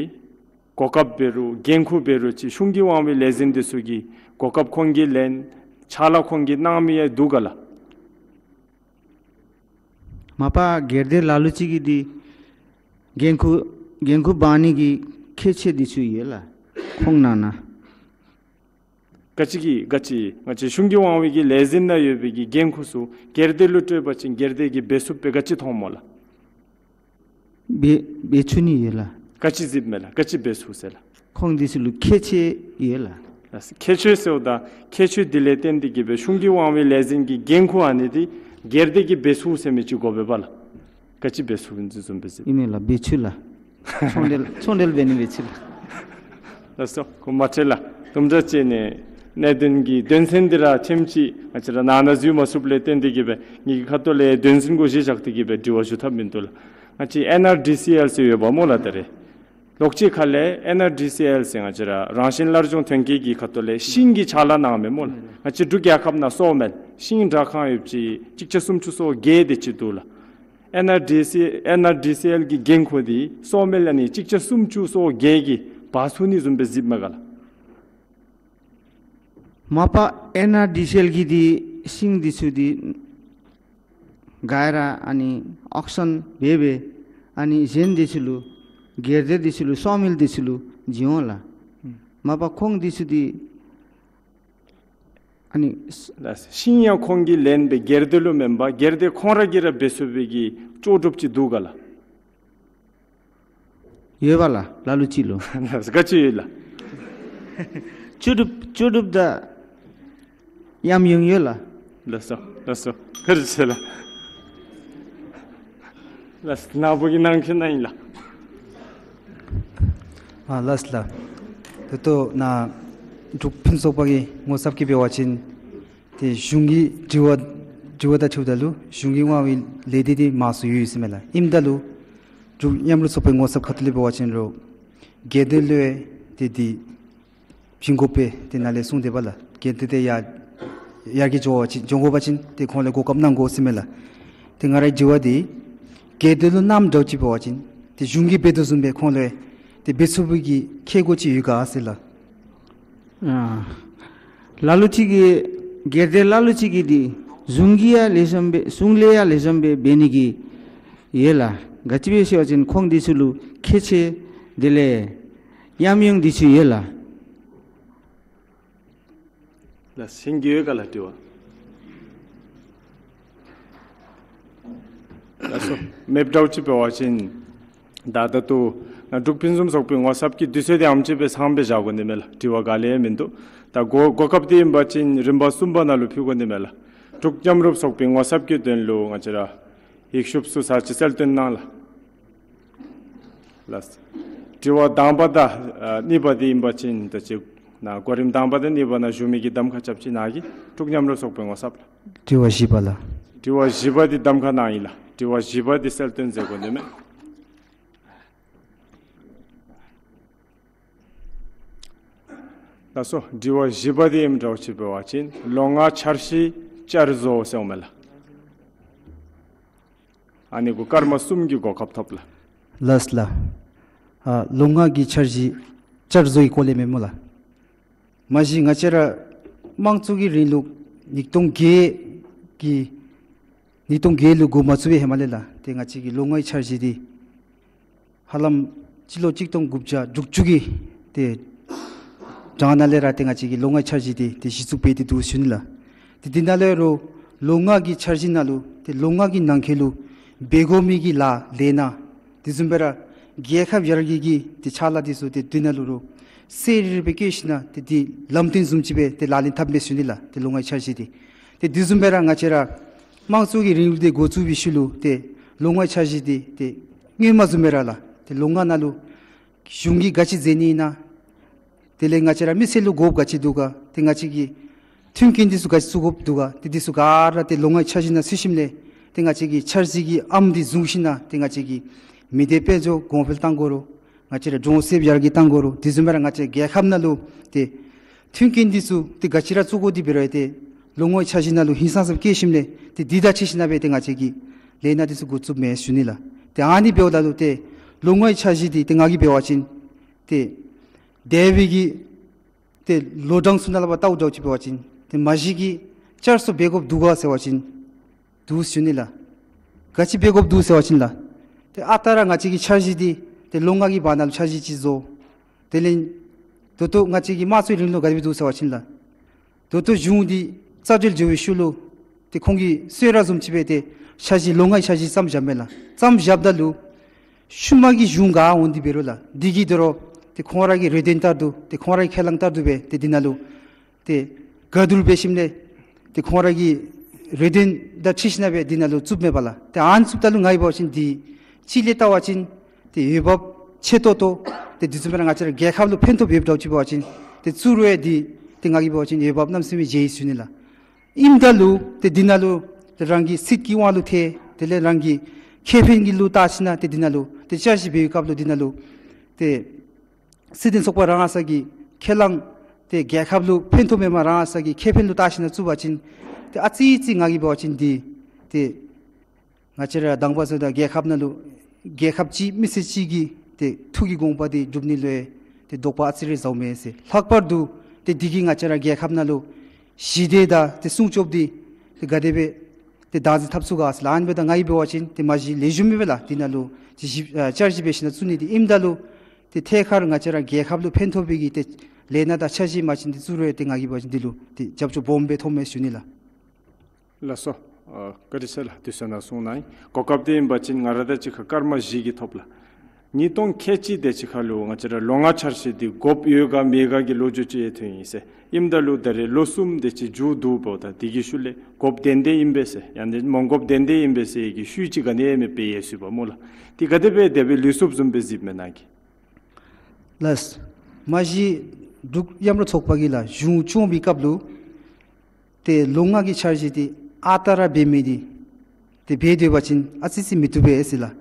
གོ་སྐབས་འབད་རུང་འགན་ཁུར་འབད་རུང་ཅིག་གཞུང་གི་དབང་བའི་ལས་འཛིན་འདི་ཚུ་གིས་གོ་སྐབས་ཁོང་གིས་ལེན་ཕྱག་ལཱ་ཁོང་གིས་གནང་མི་ཡང་འདུག་ག་ལགས། མ་པ་སྒེར་སྡེ་ལ་ལུ་ཅིག་གིས་འདི་འགན་ཁུར་འགན་ཁུར་འབག་ནི་གི་ཁྱད་ཆོས་འདི་ཚུ་ཡོད་ལགས། ཁོང་ནང་ན་ག་ཅི་གི་ག་ཅི་ང་བཅས་གཞུང་གི་དབང་བའི་གི་ལས་འཛིན་ནང་ཡོད་པའི་གི་འགན་ཁུར་ཚུ་སྒེར་སྡེ་ལུ་སྤྲོད་པ་ཅིན་སྒེར་སྡེ་གིས་འབད་ཚུགསཔ་སྦེ་ག་ཅི་མཐོངམ་སྨོ་ལགས། འབད་འབད་ཚུགས་ནི་ཡོད་ལགས། ག་ཅི་གཟིགསཔ་མས་ལགས། ག་ཅི་འབད་ཚུགས་ཟེར་ལགས། ཁོང་འདི་ཚུ་ལུ་ཁྱད་ཆོས་ཡོད་ལགས། ཁྱད་ཆོས་ཟེརཝ་ད་ཁྱད་ཆོས་འདི་ལས་བརྟེན་ཏེ་གིས་སྦེ་གཞུང་གི་དབང་བའི་ལས་འཛིན་གྱི་འགན་ཁུར་ཨ་ནི་འདི་སྒེར་སྡེ་གིས་འབད་ཚུགས་ཟེར་མི་ཅིག་དགོ་པས་པ་ལགས། ག་ཅི་འབད་ཚུགས་ཨིན་ཟེར་བཟུམ་སྦེ་ཟེར། ཨིན་མས་ལགས། འབད་ཚུགས་ལགས། ཚོང་འབྲེལ་ཚོང་འབྲེལ་འབད་ནི་འབད་ཚུགས་ལགས། ལགས་སོ། གོ་མ་ཁྲེལ་ལགས། དུམ་གྲ་ཅིག་ནི་གནད་དོན་གྱི་དོན་ཚན་འདི་ར་ཁྱིམ་ཅིག་ང་བཅས་ར་ནང་ན་འཛུལ་མ་ཚུགསཔ་ལས་བརྟེན་ཏེ་གིས་སྦེ་ངེ་གི་ཁ་ཐུག་ལས་དོན་ཚན་གུ་གཞི་བཞག་སྟེ་གིས་སྦེ་དྲི་བ་ཞུ་ཐབས་མིན་འདུག་ལགས། ང་བཅས་ཨེན་ཨར་ཌི་སི་ཨེལ་ཟེར་ཡོདཔ་སྨོ་ལགས། ད་རེས་ལོགས་ཅིག་ཁ་ལས་ཨེན་ཨར་ཌི་སི་ཨེལ་ཟེར་ང་བཅས་ར་རང་བཞིན་སླར་འབྱུང་ཐོན་སྐྱེད་ཀྱི་ཁ་ཐུག་ལས་ཤིང་གི་ཕྱག་ལཱ་གནང་མི་སྨོ་ལགས། ང་བཅས་འབྲུག་རྒྱལ་ཁབ་ནང་སོ་མེལ་ཤིང་དྲ་ཁང་ཡོདཔ་ཅིག་གཅིག་བརྒྱ་སུམ་ཅུ་སོ་བརྒྱད་དེ་ཅིག་འདུག་ལགས། ཨེན་ཨར་ཌི་སི་ཨེན་ཨར་ཌི་སི་ཨེལ་གྱི་འགན་ཁུར་འདི་སོ་མེལ་ཨ་ནི་གཅིག་བརྒྱ་སུམ་ཅུ་སོ་བརྒྱད་ཀྱིས་འབག་ཚུགས་ནི་བཟུམ་སྦེ་གཟིགསཔ་མས་ག་ལགས། མ་པ་ཨེན་ཨར་ཌི་སི་ཨེལ་གྱིས་འདི་ཤིང་འདི་ཚུ་འདི་ག་ར་ཨ་ནི་ཨོག་ཤཱན་འབད་སྦེ་ཨ་ནི་གཞན་འདི་ཚུ་ལུ་སྒེར་སྡེ་འདི་ཚུ་ལུ་སོ་མེལ་འདི་ཚུ་ལུ་བྱིན་འོང་ལགས། མ་པ་ཁོང་འདི་ཚུ་འདི་ ཨ་ནི་ལགས། ཤིང་ཡང་ཁོང་གིས་ལེན་སྦེ་སྒེར་སྡེ་ལུ་མེན་པར་སྒེར་སྡེ་ཁོང་ར་གིས་ར་འབད་ཚུགས་པའི་གི་ལྕོགས་གྲུབ་ཅིག་འདུག་ག་ལགས། ཡོད་པ་ལགས། ལ་ལུ་ཅིག་ལུ། ལགས། ག་ཅི་ཡོད་ལགས། ལྕོགས་གྲུབ་ལྕོགས་གྲུབ་དང་ཡམ་ཡོང་ཡོད་ལགས། ལགས་སོ། ལགས་སོ། བཀའ་དྲིན་ཆེ་ལགས། ལགས། ནཱ་བུ་གི་ནང་འཁོད་ནང་ཨིན་ལགས། ཨ་ལགས་ལགས། ད་ལྟོ་ནཱ་འབྲུག་ཕུན་ཚོགས་པ་གི་ངོ་ཚབ་ཀྱིས་འབད་བ་ཅིན་ཏེ་གཞུང་གི་དྲི་བ་དྲི་བ་དང་འཁྲིལཝ་ད་ལུ་གཞུང་གིས་དབང་བའི་ལས་སྡེ་འདི་མང་སུ་ཡོད་ཡོད་ཟེར་མས་ལགས། ཨིནམ་ད་ལུ་འབྲུག་མཉམ་རུབ་ཚོགས་པའི་ངོ་ཚབ་ཁ་ཐུག་ལས་འབད་བ་ཅིན་རུང་སྒེར་སྡེ་ལུ་ཏེ་འདི་བྱིན་དགོ་པས་ཏེ་ནཱ་ལས་གསུངས་ཏེ་འབད་ལགས། སྒེར་སྡེ་འདི་ཡར་ཡར་རྒྱས་འགྱོ་བ་ཅིན་འགྱོ་དགོ་པ་ཅིན་ཏེ་ཁོང་ལས་གོ་སྐབས་གནང་དགོ་ཟེར་མས་ལགས། ཏེ་ང་རའི་དྲི་བ་འདི་སྒེར་སྡེ་ལུ་གནངམ་འདྲཝ་ཅིག་འབད་བ་ཅིན་ཏེ་གཞུང་གིས་འབད་དོ་བཟུམ་སྦེ་ཁོང་ལུ་ཏེ་འབད་ཚུགས་པའི་གི་ཁེ་གོ་ཅིག་ཡོད་ག་ཟེར་ལགས། ཨ་ལ་ལུ་ཅིག་གིས་སྒེར་སྡེ་ལ་ལུ་ཅིག་གིས་འདི་གཞུང་གིས་ཡང་ལེགས་ཤོམ་སྦེ་གཞུང་ལས་ཡང་ལེགས་ཤོམ་སྦེ་འབད་ནི་གི་ཡོད་ལགས། ག་ཅི་སྦེ་ཟེར་བ་ཅིན་ཁོང་འདི་ཚུ་ལུ་ཁེ་ཆེ་དེ་ལས་ཡམ་ཡོང་འདི་ཚུ་ཡོད་ལགས། ལགས། གཞན་གྱི་ཡོད་ག་ལགས་དྲི་བ། ལགས་སོ། མེདཔ་འདྲཝ་ཅིག་འབད་བ་ཅིན་ད་ད་ལྟོ་ནཱ་འབྲུག་ཕུན་སུམ་ཚོགས་པའི་ངོ་ཚབ་ཀྱིས་དུས་ཚོད་འདི་ཨེམ་ཅིག་སྦེ་ཚངམ་སྦེ་བཞག་དགོ་ནི་མས་ལགས། དྲི་བ་ག་ལས་མིན་འདུག། ད་གོ་གོ་སྐབས་འདི་ཨིན་པ་ཅིན་རིམ་པ་གསུམ་པ་ནང་ལུ་ཕུལ་དགོ་ནི་མས་ལགས། འབྲུག་མཉམ་རུབ་ཚོགས་པའི་ངོ་ཚབ་ཀྱི་དོན་ལུ་ང་བཅས་ར་ཡིག་ཤུབས་ཚུ་ཚར་ཅིག་གསལ་སྟོན་གནང་ལགས། ལགས། དྲི་བ་དང་པ་དང་ཨ་གཉིས་པ་འདི་ཨིན་པ་ཅིན་ད་ཅི་ནཱ་གོ་རིམ་དང་པ་དང་གཉིས་པ་ནང་ཞུ་མི་གི་གདམ་ཁ་རྐྱབ་ཅི། ནཱ་གི་འབྲུག་མཉམ་རུབ་ཚོགས་པའི་ངོ་ཚབ་ལགས། དྲི་བ་བཞི་པ་ལགས། དྲི་བ་བཞི་པ་འདི་གདམ་ཁ་གནང་ཡི་ལགས། དྲི་བ་བཞི་པ་འདི་གསལ་སྟོན་མཛད་དགོ་ནི་མས། ལགས་སོ། དྲི་བ་བཞི་པ་འདི་ཨིནམ་འདྲཝ་ཅིག་འབད་བ་ཅིན་ལོ་ལྔ་འཆར་གཞི་བསྐྱར་བཟོ་ཟེརཝ་མས་ལགས། ཨ་ནི་གུ་སྐར་མ་གསུམ་གྱི་གོ་སྐབས་ཐོབ་ལགས། ལགས་ལགས། ཨ་ལོ་ལྔ་གི་འཆར་གཞི་བསྐྱར་བཟོ་གི་སྐོར་ལས་མེན་སྨོ་ལགས། མ་གཞི་ང་བཅས་ར་དམངས་གཙོ་གི་རིང་ལུགས་ཉིས་སྟོང་བརྒྱད་ཀྱི་ཉིས་སྟོང་བརྒྱད་ལུ་འགོ་མ་བཙུགས་པའི་ཧེ་མ་ལས་ལགས་ཏེ་ང་བཅས་ཀྱི་ལོ་ལྔའི་འཆར་གཞི་འདི་ཧ་ལམ་སྤྱི་ལོ་གཅིག་སྟོང་དགུ་བརྒྱ་དྲུག་ཅུ་གི་ཏེ་གྲངས་ནང་ལས་ར་ཏེ་ང་བཅས་ཀྱི་ལོ་ལྔའི་འཆར་གཞི་འདི་ཏེ་གཞི་བཙུགས་འབད་དེ་འདུག་ཟེར་ཞུ་ནི་ལགས། ཏེ་འདི་ནང་ལས་རུང་ལོ་ལྔ་གི་འཆར་གཞི་ནང་ལུ་ཏེ་ལོ་ལྔ་གི་ནང་འཁོད་ལུ་འབད་དགོ་མི་གི་ལཱ་ལས་སྣ་དེ་བཟུམ་སྦེ་ར་རྒྱལ་ཁབ་ཡར་རྒྱས་ཀྱི་ཏེ་ཕྱག་ལཱ་འདི་ཚུ་ཏེ་འདི་ནང་ལུ་རུང་གསལ་རི་རི་སྦེ་བཀོད་ཞིན་ན་ཏེ་འདི་ལམ་སྟོན་བཟུམ་ཅིག་སྦེ་ཏེ་ལག་ལེན་འཐབ་མས་ཟེར་ཞུ་ནི་ལགས། ཏེ་ལོ་ལྔའི་འཆར་གཞི་འདི་ཏེ་དེ་བཟུམ་སྦེ་ར་ང་བཅས་ར་དམངས་གཙོ་གི་རིང་ལུགས་འདི་འགོ་བཙུགས་པའི་ཤུལ་ལུ་ཏེ་ལོ་ལྔའི་འཆར་གཞི་འདི་ཏེ་སྔོན་མ་བཟུམ་སྦེ་ར་ལགས་ཏེ་ལོ་ལྔ་ནང་ལུ་གཞུང་གིས་ག་ཅི་མཛད་ནི་ཨིན་ན། དེ་ལས་ང་བཅས་ར་མི་སེར་ལུ་དགོཔ་ག་ཅི་འདུག་ག། ཏེ་ང་བཅས་ཀྱི་མཐུན་རྐྱེན་འདི་ཚུ་ག་ཅི་བཙུགས་དགོཔ་འདུག་ག། ཏེ་འདི་ཚུ་ག་ར་ཏེ་ལོ་ལྔའི་འཆར་གཞི་ནང་ཚུད་ཞིནམ་ལས་ཏེ་ང་བཅས་ཀྱིས་འཆར་གཞི་གི་ཨམ་འདི་བཟུང་ཞིན་ན་ཏེ་ང་བཅས་ཀྱིས་མི་སྡེ་དཔལ་འབྱོར་གོང་འཕེལ་གཏང་དགོ་རུང་ང་བཅས་ར་གྲོང་གསེབ་ཡར་རྒྱས་གཏང་དགོ་རུང་དེ་བཟུམ་སྦེ་ར་ང་བཅས་རྒྱལ་ཁབ་ནང་ལུ་ཏེ་མཐུན་རྐྱེན་འདི་ཚུ་ཏེ་ག་ཅི་ར་བཙུགས་དགོ་དེ་འབད་རུང་ཏེ་ལོ་ལྔའི་འཆར་གཞི་ནང་ལུ་ཧིང་སངས་ས་བཀོད་ཞིནམ་ལས་ཏེ་འདི་དང་འཁྲིལ་ཞིན་ན་སྦེ་ཏེ་ང་བཅས་ཀྱིས་ལས་སྣ་འདི་ཚུ་འགོ་བཙུགས་མས་ཟེར་ཞུ་ནི་ལགས། ཏེ་ཨ་ནི་འབདཝ་ད་ལུ་ཏེ་ལོ་ལྔའི་འཆར་གཞི་འདི་ཏེ་ང་གིས་འབད་བ་ཅིན་ཏེ་འདས་པའི་གི་ཏེ་ལོ་གྲངས་ཚུ་ནང་ལས་ཕར་བལྟཝ་འདྲཝ་ཅིག་འབད་བ་ཅིན་ཏེ་མ་གཞི་གི་བསྐྱར་གསོ་འབད་དགོཔ་འདུག་ག་ཟེར་བ་ཅིན་འདུག་ཟེར་ཞུ་ནི་ལགས། ག་ཅི་འབད་དགོཔ་འདུག་ཟེར་བ་ཅིན་ལགས། ཏེ་ཨ་རྟག་ར་ང་བཅས་ཀྱི་འཆར་གཞི་འདི་ཏེ་ལོ་ལྔ་གི་བར་ན་ལུ་འཆར་གཞི་ཅིག་བཟོ། དེ་ལས་ད་ལྟོ་ང་བཅས་ཀྱི་དམངས་གཙོའི་རིང་ལུགས་ག་དེ་སྦེ་འདུག་ཟེར་བ་ཅིན་ལགས། ད་ལྟོ་གཞུང་འདི་རྩ་འགེངས་འགྱོ་བའི་ཤུལ་ལུ་ཏེ་ཁོང་གིས་གསོལ་རས་བཟུམ་ཅིག་སྦེ་ཏེ་འཆར་གཞི་ལོ་ལྔའི་འཆར་གཞི་བརྩམས་བཞགཔ་མས་ལགས། བརྩམས་བཞགཔ་ད་ལུ་ཤུལ་མ་གི་གཞུང་ག་འོང་དེ་འབད་རུང་ལགས། འདི་གིས་དོ་རུང་ཏེ་ཁོང་ར་གི་རེ་འདུན་ལྟར་དུ་ཏེ་ཁོང་ར་གི་ཁས་བླངས་ལྟར་དུ་སྦེ་ཏེ་འདི་ནང་ལུ་ཏེ་ག་བསྡུར་འབད་ཞིནམ་ལས་ཏེ་ཁོང་ར་གི་རེ་འདུན་དང་འཁྲིལ་ཞིན་ན་སྦེ་འདི་ནང་ལུ་བཙུགསཔ་མས་པ་ལགས། ཏེ་ཨ་ནི་བཙུགསཔ་ད་ལུ་ང་གིས་འབད་བ་ཅིན་འདི་གཅིག་ལས་བལྟ་བ་ཅིན་ཏེ་འོས་འབབ་ཆེ་ཏོག་ཏོ་ཏེ་དེ་བཟུམ་སྦེ་ར་ང་བཅས་ར་རྒྱལ་ཁབ་ལུ་ཕན་ཐོགས་འབདཝ་འདྲཝ་ཅིག་འབད་བ་ཅིན་ཏེ་བཙུགས་རུང་ཡང་འདི་ཏེ་ང་གིས་འབད་བ་ཅིན་འོས་འབབ་གནམ་མེད་ས་མེད་ཅིག་ཡོད་ཟེར་ཞུ་ནི་ལགས། ཨིནམ་ད་ལུ་ཏེ་འདི་ནང་ལུ་ཏེ་རང་གི་སྲིད་ཀྱི་དབང་ལུ་ཐལ། དེ་ལས་རང་གི་ཁེ་ཕན་གྱི་ལུ་བལྟ་ཞིན་ན་ཏེ་འདི་ནང་ལུ་ཏེ་བསྐྱར་ཞིབ་འབད་བའི་སྐབས་ལུ་འདི་ནང་ལུ་ཏེ་སྲིད་དོན་ཚོགས་པ་རང་ས་གི་ཁས་བླངས་ཏེ་རྒྱལ་ཁབ་ལུ་ཕན་ཐོགས་མེན་པར་རང་ས་གི་ཁེ་ཕན་ལུ་བལྟ་ཞིན་ན་བཙུགས་པ་ཅིན་ཏེ་ཨ་ཙི་ཙི་ང་གིས་འབད་བ་ཅིན་འདི་ཏེ་ང་བཅས་ར་དང་པ་ཟེརཝ་ད་རྒྱལ་ཁབ་ནང་ལུ་རྒྱལ་ཁབ་ཅིག་མི་སེར་ཅིག་གི་ཏེ་ཐུགས་ཀྱི་དགོངས་པ་འདི་སྒྲུབ་ནི་ལུ་ཏེ་དོགས་པ་ཨ་ཙི་རེ་ཟཝ་མས་ཟེར། ལྷག་པར་དུ་ཏེ་འདི་གིས་ང་བཅས་ར་རྒྱལ་ཁབ་ནང་ལུ་ཞི་བདེ་དང་ཏེ་སྲུང་སྐྱོབ་འདི་ཏེ་ག་དེ་སྦེ་ཏེ་བདག་འཛིན་འཐབ་ཚུགས་ག་ཟེར་ལགས། ཨ་ནི་འབདཝ་ད་ང་གིས་འབད་བ་ཅིན་ཏེ་མ་གཞི་ལེགས་ཤོམ་སྦེ་ལགས་འདི་ནང་ལུ་ཏེ་ཞིབ་ཨ་བསྐྱར་ཞིབ་འབད་ཞིན་ན་བཙུགས་ནི་འདི་ཨིནམ་ད་ལུ་ཏེ་ཐད་ཀར་ང་བཅས་ར་རྒྱལ་ཁབ་ལུ་ཕན་ཐོགས་པའི་གི་ཏེ་ ལས་སྣ་དང་འཆར་གཞི་མ་བྱིན་ཏེ་བཙུགས་རུང་ཏེ་ང་གིས་འབད་བ་ཅིན་འདི་ལུ་ཏེ་རྒྱབ་སྐྱོར་སྦོམ་སྦེ་ཐོབ་མས་ཟེར་ཞུ་ནི་ལགས། ལགས་སོ། ཨ་བཀའ་དྲིན་ཆེ་ལགས། དུས་ཚོད་ནང་གསུང་གནང་ཡི། གོ་སྐབས་འདི་ཨིན་པ་ཅིན་ང་ར་དང་གཅིག་ཁར་སྐར་མ་བཞི་གི་ཐོབ་ལགས། ཉིས་སྟོང་ཁལ་གཅིག་དེ་ཅིག་ཁར་ལུ་ང་བཅས་ར་ལོ་ལྔ་འཆར་གཞི་འདི་དགོཔ་ཡོད་ག་མེད་ག་གི་ལོ་རྒྱུས་ཅིག་ཡང་ཐོན་ཡི་ཟེར། ཨིནམ་ད་ལུ་ད་རེས་ལོ་གསུམ་དེ་ཅིག་མཇུག་བསྡུ་འབདཝ་ད་དེ་གི་ཤུལ་ལས་དགོཔ་ཏན་ཏན་ཨིན་པས་ཟེར་ཡང་ན་མ་དགོཔ་ཏན་ཏན་ཨིན་པས་ཟེར་གྱི་ཤུལ་ཅིག་ག་ནི་ཡང་མེདཔ་སྦེ་ཡལ་སོ་ཡི་པ་སྨོ་ལགས། དེ་ག་དེ་སྦེ་དེ་སྦེ་ལུས་སོཔ་བཟུམ་སྦེ་གཟིགསཔ་མས་ནཱ་གིས། ལགས། མ་གཞི་འབྲུག་མཉམ་རུབ་ཚོགས་པ་གིས་ལགས་གཞུང་སྐྱོང་བའི་སྐབས་ལུ་ཏེ་ལོ་ལྔ་གི་འཆར་གཞི་འདི་ཨ་རྟག་ར་འབད་མི་འདི་ཏེ་འབད་སྡོད་པ་ཅིན་ཨ་ཙི་ཅིག་མི་བཏུབ་པས་ཟེར་ལགས།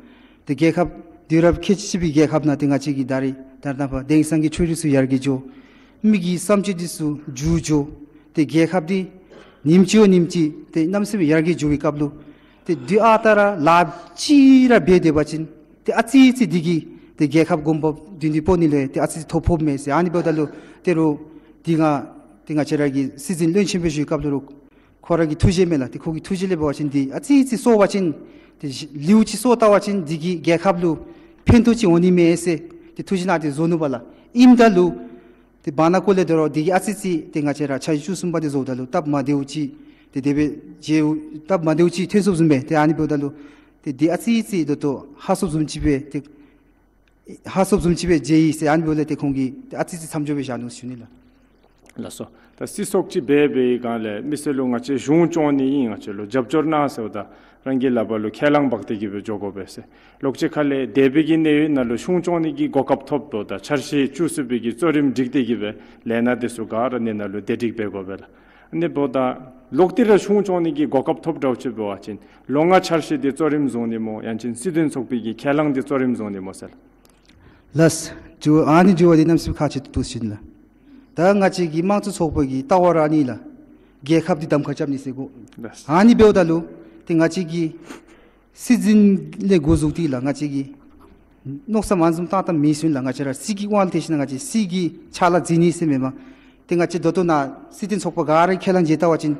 ཏེ་རྒྱལ་ཁབ་དུས་རབས་ཁལ་གཅིག་གཅིག་པའི་རྒྱལ་ཁབ་ནང་ཏེ་ང་བཅས་ཀྱི་ད་རེས་ད་རེས་ནངས་པ་དེང་སང་གི་ཆོས་རིག་ཚུ་ཡར་རྒྱས་འགྱོ། མི་གི་བསམ་སྤྱོད་འདི་ཚུ་འགྱུར་འགྱོ། ཏེ་རྒྱལ་ཁབ་འདི་ཉིནམ་གཅིག་བ་ཉིནམ་གཅིག་ཏེ་གནམ་མེད་ས་མེད་ཡར་རྒྱས་འགྱོ་བའི་སྐབས་ལུ་ཏེ་འདི་ཨ་རྟག་ར་ལཱ་ཅིག་ར་འབད་སྡོད་པ་ཅིན་ཏེ་ཨ་ཙི་ཅིག་འདི་གིས་ཏེ་རྒྱལ་ཁབ་གོང་འཕེལ་འདི་འདི་འབད་ནི་ལུ་ཏེ་ཨ་ཙི་ཅིག་ཐོ་ཕོགཔ་མས་ཟེར། ཨ་ནི་འབདཝ་ད་ལུ་ད་རུང་འདི་ང་ཏེ་ང་བཅས་ར་གི་སྲིད་འཛིན་བློན་ཆེན་འབད་བའི་སྐབས་ལུ་རུང་ཁོ་ར་གི་ཐུགས་བཞེད་མས་ལགས། ཏེ་ཁོ་གི་ཐུགས་བཞེད་ལས་འབད་བ་ཅིན་འདི་ཨ་ཙི་ཅིག་གསོ་བ་ཅིན་ཏེ་ལེའུ་ཅིག་གསོ་བལྟ་བ་ཅིན་འདི་གིས་རྒྱལ་ཁབ་ལུ་ཕན་ཐོགས་ཅིག་འོང་ནི་མས་ཟེར་ཏེ་ཐུགས་བཞེད་ནང་ཏེ་བཟོ་ནུག་པ་ལགས། ཨིནམ་ད་ལུ་ཏེ་བར་ན་ཀོ་ལས་ད་རུང་འདི་གིས་ཨ་ཙི་ཅིག་ཏེ་ང་བཅས་ར་འཆར་གཞི་བཅུ་གསུམ་པ་འདི་བཟོཝ་ད་ལུ་སྟབས་མ་བདེཝ་ཅིག་ཏེ་དེ་སྦེ་མཇལ་སྟབས་མ་བདེཝ་ཅིག་ཐོན་སོཔ་བཟུམ་སྦེ་ཏེ་ཨ་ནི་འབདཝ་ད་ལུ་ཏེ་འདི་ཨ་ཙི་ཅིག་ད་ལྟོ་ཧ་སོཔ་བཟུམ་ཅིག་སྦེ་ཏེ་ཧ་སོཔ་བཟུམ་ཅིག་སྦེ་མཇལ་ཡི་ཟེར། ཨ་ནི་འབདཝ་ལས་ཏེ་ཁོང་གིས་ཏེ་ཨ་ཙི་ཅིག་མཚམས་འཇོག་སྦེ་བཞག་ནུག་ཞུ་ནི་ལགས། ལགས་སོ། ད་སྲིད་ཚོགས་ཅིག་འབད་འབད་བའི་སྒང་ལས་མི་སེར་ལུ་ང་བཅས་གཞུང་སྐྱོང་ནི་ཨིན་ང་བཅས་ལུ་རྒྱབ་སྐྱོར་གནང་ཟེརཝ་ད་རང་གི་ལག་པར་ལུ་ཁས་བླངས་འབག་སྟེ་གི་སྦེ་འགྱོ་དགོ་པས་ཟེར། ལོག་ཅིག་ཁ་ལས་འདས་པའི་གི་གནས་ཡུན་ནང་ལུ་གཞུང་སྐྱོང་ནི་གི་གོ་སྐབས་ཐོབ་འབདཝ་ད་འཆར་གཞི་བཅུ་གསུམ་པའི་གི་གཙོ་རིམ་སྒྲིག་སྟེ་གི་སྦེ་ལས་སྣ་དེ་ཚུ་ག་ར་ཨ་ནི་ནང་ལུ་བདེ་སྒྲིག་འབད་དགོ་པས་ལགས། ཨ་ནི་འབདཝ་ད་ལོག་སྟེ་ར་གཞུང་སྐྱོང་ནི་གི་གོ་སྐབས་ཐོབ་འདྲཝ་ཅིག་འབད་བ་ཅིན་ལོ་ལྔ་འཆར་གཞི་འདི་གཙོ་རིམ་བཟུང་ནི་སྨོ་ཡང་ཅིན་སྲིད་དོན་ཚོགས་པའི་གི་ཁས་བླངས་འདི་གཙོ་རིམ་བཟུང་ནི་སྨོ་ཟེར་ལགས། ལགས། ཇོ་ཨ་ནི་ཇོ་བོ་འདི་གནམ་མེད་ས་མེད་ཁག་ཆེ་ཏོག་ཏོ་ཅིག་ཨིན་ལགས། ད་ང་བཅས་ཀྱི་དམངས་གཙོ་ཚོགས་པ་གི་ལྟ་བ་ར་ཨ་ནི་ལགས། རྒྱལ་ཁབ་འདི་གདམ་ཁ་རྐྱབ་ནི་ཟེར་གོ། ལགས། ཨ་ནི་འབདཝ་ད་ལུ་ཏེ་ང་བཅས་ཀྱི་སྲིད་འཛིན་ལས་འགོ་བཙུགས་ཏེ་ལགས་ང་བཅས་ཀྱིས་མནོ་བསམ་ཨ་ནི་བཟུམ་བཏང་བཏངམ་མེད་ཟེར་ལགས། ང་བཅས་ར་སྲིད་ཀྱི་དབང་ལུ་ཐལ་ཞིན་ན་ང་བཅས་སྲིད་ཀྱི་ཕྱག་ལཱ་མཛད་ནི་ཟེར་མེན་པར་ཏེ་ང་བཅས་ད་ལྟོ་ནཱ་སྲིད་དོན་ཚོགས་པ་ག་ར་གི་ཁས་བླངས་མཇལ་བལྟ་བ་ཅིན་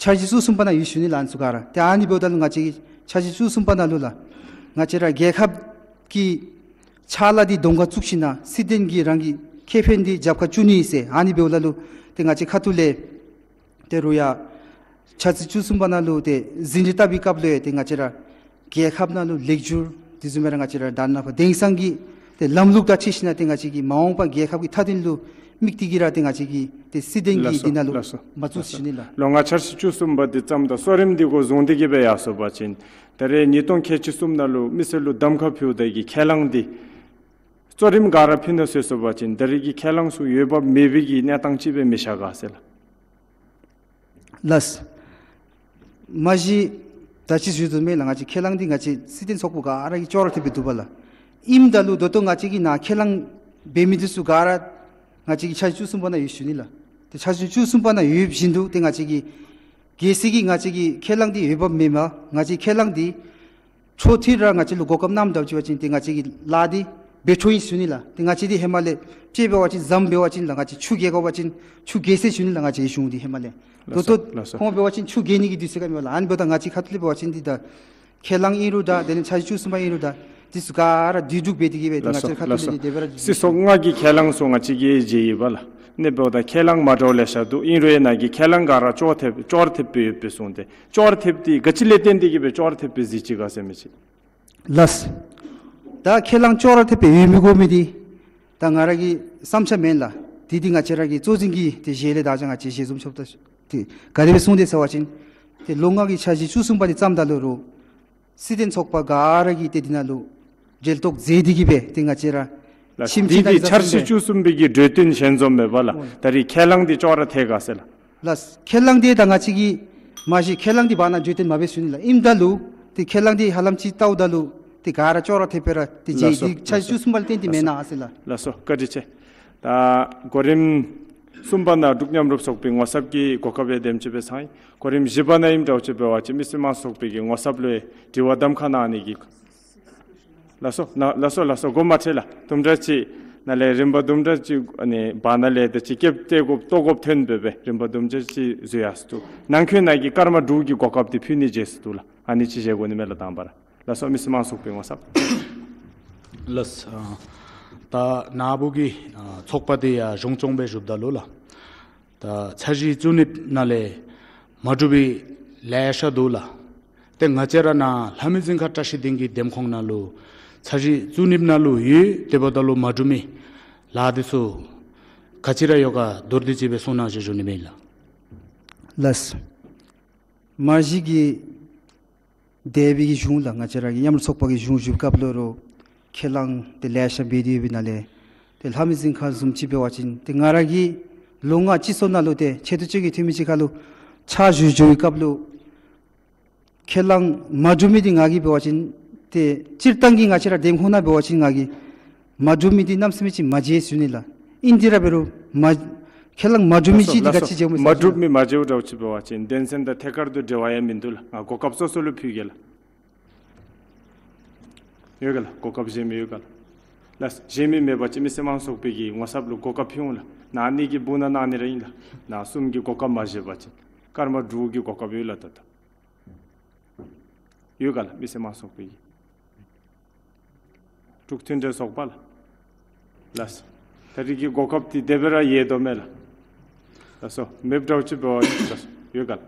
འཆར་གཞི་བཅུ་གསུམ་པ་ནང་ཡོད་ཞུ་ནི་ལགས་ཨ་ནི་ཚུ་ག་ར། ཏེ་ཨ་ནི་འབདཝ་ད་ལུ་ང་བཅས་ཀྱི་འཆར་གཞི་བཅུ་གསུམ་པ་ནང་ལུ་ལགས་ང་བཅས་ར་རྒྱལ་ཁབ་ཀྱི་ཕྱག་ལཱ་འདི་གདོང་ཁར་བཙུགས་ཞིན་ན་སྲིད་དོན་གྱི་རང་གི་ཁེ་ཕན་འདི་རྒྱབ་ཁར་བཙུགས་ནི་ཟེར། ཨ་ནི་འབདཝ་ད་ལུ་ཏེ་ང་བཅས་ཁ་ཐུག་ལས་ད་རུང་ཡང་འཆར་གཞི་བཅུ་གསུམ་པ་ནང་ལུ་ཏེ་ཟིན་བྲིས་བཏབ་པའི་སྐབས་ལུ་ཏེ་ང་བཅས་ར་རྒྱལ་ཁབ་ནང་ལུ་ལེགས་སྒྱུར་དེ་བཟུམ་སྦེ་ར་ང་བཅས་ར་ད་རེས་ནངས་པ་དེང་སང་གི་ཏེ་ལམ་ལུགས་དང་འཁྲིལ་ཞིན་ན་ཏེ་ང་བཅས་ཀྱི་མ་འོངས་པ་རྒྱལ་ཁབ་ཀྱི་མཐའ་དོན་ལུ་དམིགས་ཏེ་གི་ར་ཏེ་ང་བཅས་ཀྱིས་ཏེ་སྲིད་དོན་གྱི་ལགས་སོ། འདི་ནང་ལུ་ལགས་སོ། མ་བཙུགས་ལགས་སོ། ཞུ་ནི་ལགས། ལོ་ལྔ་འཆར་གཞི་བཅུ་གསུམ་པ་འདི་བརྩམས་ད་གཙོ་རིམ་འདི་འགོ་བཟུང་སྟེ་གི་སྦེ་ཡར་སོང་པ་ཅིན་ད་རེས་ཉིས་སྟོང་ཁལ་གཅིག་གསུམ་ནང་ལུ་མི་སེར་ལུ་གདམ་ཁ་ཕུལཝ་ད་གི་ཁས་བླངས་འདི་གཙོ་རིམ་ག་ར་ཕུལ་ནུག་ཟེར་སོང་པ་ཅིན་ད་རེས་ཀྱི་ཁས་བླངས་ཚུ་འོས་འབབ་མེད་པའི་གི་གནས་སྟངས་ཅིག་སྦེ་མི་ཤར་ག་ཟེར་ལགས། ལགས། མ་གཞི་ད་ཅི་ཞུ་དོ་མེན་ལགས། ང་བཅས་ཁས་བླངས་འདི་ང་བཅས་སྲིད་དོན་ཚོགས་པ་ག་ར་གིས་ཅོག་ར་འཐདཔ་སྦེ་འདུག་པ་ལགས། ཨིནམ་ད་ལུ་ད་ལྟོ་ང་བཅས་ཀྱི་ནཱ་ཁས་བླངས་འབད་མི་འདི་ཚུ་ག་ར་ང་བཅས་ཀྱི་འཆར་གཞི་བཅུ་གསུམ་པ་ནང་ཡོད་ཞུ་ནི་ལགས། ཏེ་འཆར་གཞི་བཅུ་གསུམ་པ་ནང་ཡོད་བཞིན་དུ་ཏེ་ང་བཅས་ཀྱིས་གལ་སྲིད་ཀྱི་ང་བཅས་ཀྱི་ཁས་བླངས་འདི་འོས་འབབ་མེན་པར་ང་བཅས་ཁས་བླངས་འདི་འཕྲོ་མཐུད་ར་ང་བཅས་ལུ་གོ་སྐབས་གནངམ་ད་ཅིག་འབད་བ་ཅིན་ཏེ་ང་བཅས་ཀྱི་ལཱ་འདི་འབད་འཕྲོ་ཨིན་ཞུ་ནི་ལགས། ཏེ་ང་བཅས་འདི་ཧེ་མ་ལས་དཔྱེ་འབད་བ་ཅིན་ཟམ་འབད་བ་ཅིན་ལགས་ང་བཅས་ཆུ་བརྒལ་དགོ་པ་ཅིན་ཆུ་བརྒལ་ཟེར་ཞུ་ནི་ལགས། ང་བཅས་ཀྱི་གཞུང་འདི་ཧེ་མ་ལས། ལགས་སོ། ད་ལྟོ་ལགས་སོ། ཁོང་འབད་བ་ཅིན་ཆུ་བརྒལ་ནི་གི་དུས་ཚོད་ཁར་མེད་པ་ལགས། ཨ་ནི་འབདཝ་ད་ང་བཅས་ཁ་ཐུག་ལས་འབད་བ་ཅིན་འདི་ད་ཁས་བླངས་ཨིན་རུང་ད་དེ་ལས་འཆར་གཞི་བཅུ་གསུམ་པ་ཨིན་རུང་ད་འདི་ཚུ་ག་ར་དུས་དྲུག་འབད་དེ་གི་སྦེ་ཏེ་ང་བཅས་ཁ་ཐུག་ལས་འདི་དེ་སྦེ་ར། སྲིད་ཚོགས་ལྔ་གི་ཁས་བླངས་ཚུ་ང་བཅས་ཀྱིས་མཇལ་ཡི་པ་ལགས། ཨ་ནི་འབདཝ་ད་ཁས་བླངས་མ་འདྲཝ་ལེ་ཤ་འདུག། ཨིན་རུང་ཡང་ནཱ་གི་ཁས་བླངས་ག་ར་ཅོག་འཐདཔ་ཅོག་ར་འཐདཔ་སྦེ་ཡོད་པས་གསུངས་ཏེ་ཅོག་ར་འཐདཔ་འདི་ག་ཅི་ལས་བརྟེན་ཏེ་གི་སྦེ་ཅོག་ར་འཐདཔ་སྦེ་གཟིགས་ཅི་ག་ཟེར་མི་ཅིག། ལགས། ད་ཁས་བླངས་ཅོག་ར་འཐདཔ་སྦེ་ཡོད་མི་དགོ་མི་འདི་ད་ང་ར་གི་བསམ་འཆར་མེན་ལགས། འདི་འདི་ང་བཅས་ར་གི་གཙོ་འཛིན་གྱི་ཏེ་ཞལ་ལས་ད་ཅི་ང་བཅས་ཞལ་འཛོམས་ཆོགཔ་ད་ཏེ་ག་དེ་སྦེ་གསུངས་དེས་ཟེར་བ་ཅིན་ཏེ་ལོ་ལྔ་གི་འཆར་གཞི་བཅུ་གསུམ་པ་འདི་བརྩམས་ད་ལུ་རུང་སྲིད་དོན་ཚོགས་པ་ག་ར་གིས་ཏེ་འདི་ནང་ལུ་འབྲེལ་གཏོགས་མཛད་དེ་གི་སྦེ་ཏེ་ང་བཅས་ར་ལགས། ཁྱིམ་འདི་གཅིག་འདི་ནང་འཆར་གཞི་བཅུ་གསུམ་པའི་གི་གྲོས་བསྟུན་ཞལ་འཛོམས་མེན་པ་ལགས། ཨོ། ད་རེས་ཁས་བླངས་འདི་ཅོག་ར་འཐད་ག་ཟེར་ལགས། ལགས། ཁས་བླངས་འདི་ད་ང་བཅས་ཀྱི་མ་གཞི་ཁས་བླངས་འདི་བར་ན་གྲོས་བསྟུན་མ་འབད་ཞུ་ནི་ལགས། ཨིནམ་ད་ལུ་ཏེ་ཁས་བླངས་འདི་ཧ་ལམ་ཅིག་བལྟཝ་ད་ལུ་ཏེ་ག་ར་ཅོག་ར་འཐད་པའི་ར་ཏེ་ལགས་སོ། འདི་འཆར་གཞི་བཅུ་གསུམ་པ་ལས་བརྟེན་ཏེ་མེན་ན་ཨ་ཟེར་ལགས། ལགས་སོ། བཀའ་དྲིན་ཆེ། ད་གོ་རིམ་གསུམ་པ་ནང་འབྲུག་མཉམ་རུབ་ཚོགས་པའི་ངོ་ཚབ་ཀྱི་གོ་སྐབས་ཡང་དེམ་ཅིག་སྦེ་ཚང་ཡི། གོ་རིམ་བཞི་པ་ནང་ཨིནམ་འདྲཝ་ཅིག་འབད་བ་ཅིན་མི་སེར་དམངས་གཙོ་ཚོགས་པའི་གི་ངོ་ཚབ་ལུ་དྲི་བ་གདམ་ཁ་གནང་ནི་གི། ལགས་སོ། ན་ལགས་སོ་ལགས་སོ། མགུ་མ་ཁྲེལ་ལགས། དུམ་གྲ་ཅིག་ནཱ་ལས་རིམ་པ་དུམ་གྲ་ཅིག་ཨ་ནི་བར་ན་ལས་ད་ཅི་སྐྱེལ་ཏེ་དགོཔ་བཏོག་དགོཔ་ཐོན་སྦེ་སྦེ་རིམ་པ་དུམ་གྲ་ཅིག་བཟོ་ཡར་སོ་ནུག། ནང་འཁོད་ནང་གི་སྐར་མ་དྲུག་གི་གོ་སྐབས་འདི་ཕུལ་ནི་བརྗེད་སོ་ནུག་ལགས། ཨ་ནི་ཅིག་བཞེས་དགོ་ནི་མས་ལགས་དང་པ་ར། ལགས་སོ། མི་སེར་དམངས་གཙོ་ཚོགས་པའི་ངོ་ཚབ། ལགས། ཨ་ ད་ནཱ་བུ་གི་ཨ་ཚོགས་པ་འདི་ཡང་གཞུང་སྐྱོང་སྦེ་བཞུགསཔ་ད་ལུ་ལགས། ད་འཆར་གཞི་བཙུགས་ནི་ནང་ལས་མ་གྲུབ་པའི་ལེ་ཤ་འདུག་ལགས། ཏེ་ང་བཅས་ར་ནཱ་ལྷ་མི་འཛིན་ཁང་བཀྲ་ཤིས་ལྡན་གྱི་འདེམས་ཁོངས་ནང་ལུ་འཆར་གཞི་བཙུགས་ནི་ནང་ལུ་ཡོད། དེ་འབདཝ་ད་ལུ་མ་གྲུབ་མི་ལཱ་འདི་ཚུ་ག་ཅི་ར་ཡོད་ག་མདོར་བསྡུས་ཅིག་སྦེ་གསུང་གནང་ཞུ་ཞུ་ནི་མས་ལགས། ལགས། མ་གཞི་གི་འདས་པའི་གི་གཞུང་ལགས། ང་བཅས་ར་གི་མཉམ་རུབ་ཚོགས་པ་གི་གཞུང་བཞུགསཔ་སྐབས་ལུ་རུང་ཁས་བླངས་འདི་ལེ་ཤ་འབད་དེ་ཡོད་པའི་ནང་ལས་ཏེ་ལྷ་མི་འཛིན་ཁང་བཟུམ་ཅིག་འབད་བ་ཅིན་ཏེ་ང་ར་གི་ལོ་ལྔ་སྤྱི་ཚོགས་ནང་ལུ་ཏེ་ཆེ་བསྟོད་ཅན་གྱི་འཐུས་མི་ཅིག་ཁར་ལུ་ཕྱག་ཞུ་ཞུ་བའི་སྐབས་ལུ་ཁས་བླངས་མ་གྲུབ་མི་འདི་ང་གིས་འབད་བ་ཅིན་ཏེ་སྤྱིར་བཏང་གི་ང་བཅས་ར་འདེམས་ཁོངས་ནང་འབད་བ་ཅིན་ང་གིས་མ་གྲུབ་མི་འདི་གནམ་མེད་ས་མེད་ཅིག་མ་མཇལ་ཞུ་ནི་ལགས། ཨིན་ཏེ་ར་འབད་རུང་མ་ཁས་བླངས་མ་གྲུབ་མི་ཅིག་འདི་ག་ཅི་མཇལཝ་མས་ཟེར་ལགས་སོ། མ་གྲུབ་མི་མ་མཇལཝ་འདྲཝ་ཅིག་འབད་བ་ཅིན་དོན་ཚན་དང་ཐད་ཀར་དུ་འབྲེལ་བ་ཡང་མིན་འདུག་ལགས། ང་གོ་སྐབས་སོ་སོ་ལུ་ཕུལ་གེ་ལགས། ཡོད་ག་ལགས། གོ་སྐབས་བཞེས་མི་ཡོད་ག་ལགས། ལགས། བཞེས་མི་མེད་པ་ཅིན་མི་སེར་དམངས་ཚོགས་པའི་གི་ངོ་ཚབ་ལུ་གོ་སྐབས་ཕུལ་འོང་ལགས། ནཱ་གཉིས་ཀྱི་སྦུག་ན་གནང་ནི་ར་ཨིན་ལགས། ནཱ་གསུམ་གྱི་གོ་སྐབས་མ་བཞེས་པ་ཅིན་སྐར་མ་དྲུག་གི་གོ་སྐབས་ཡོད་ལགས། ད་ལྟོ་ཡོད་ག་ལགས། མི་སེར་དམངས་ཚོགས་པའི་གི་འབྲུག་མཐུན་འབྲེལ་ཚོགས་པ་ལགས། ལགས་སོ། ད་རིས་ཀྱི་གོ་སྐབས་འདི་དེ་སྦེ་ར་ཡལ་དོ་མས་ལགས། ལགས་སོ། མེདཔ་འདྲཝ་ཅིག་འབད་བ་ཅིན་ལགས་སོ། ཡོད་ག་ལགས།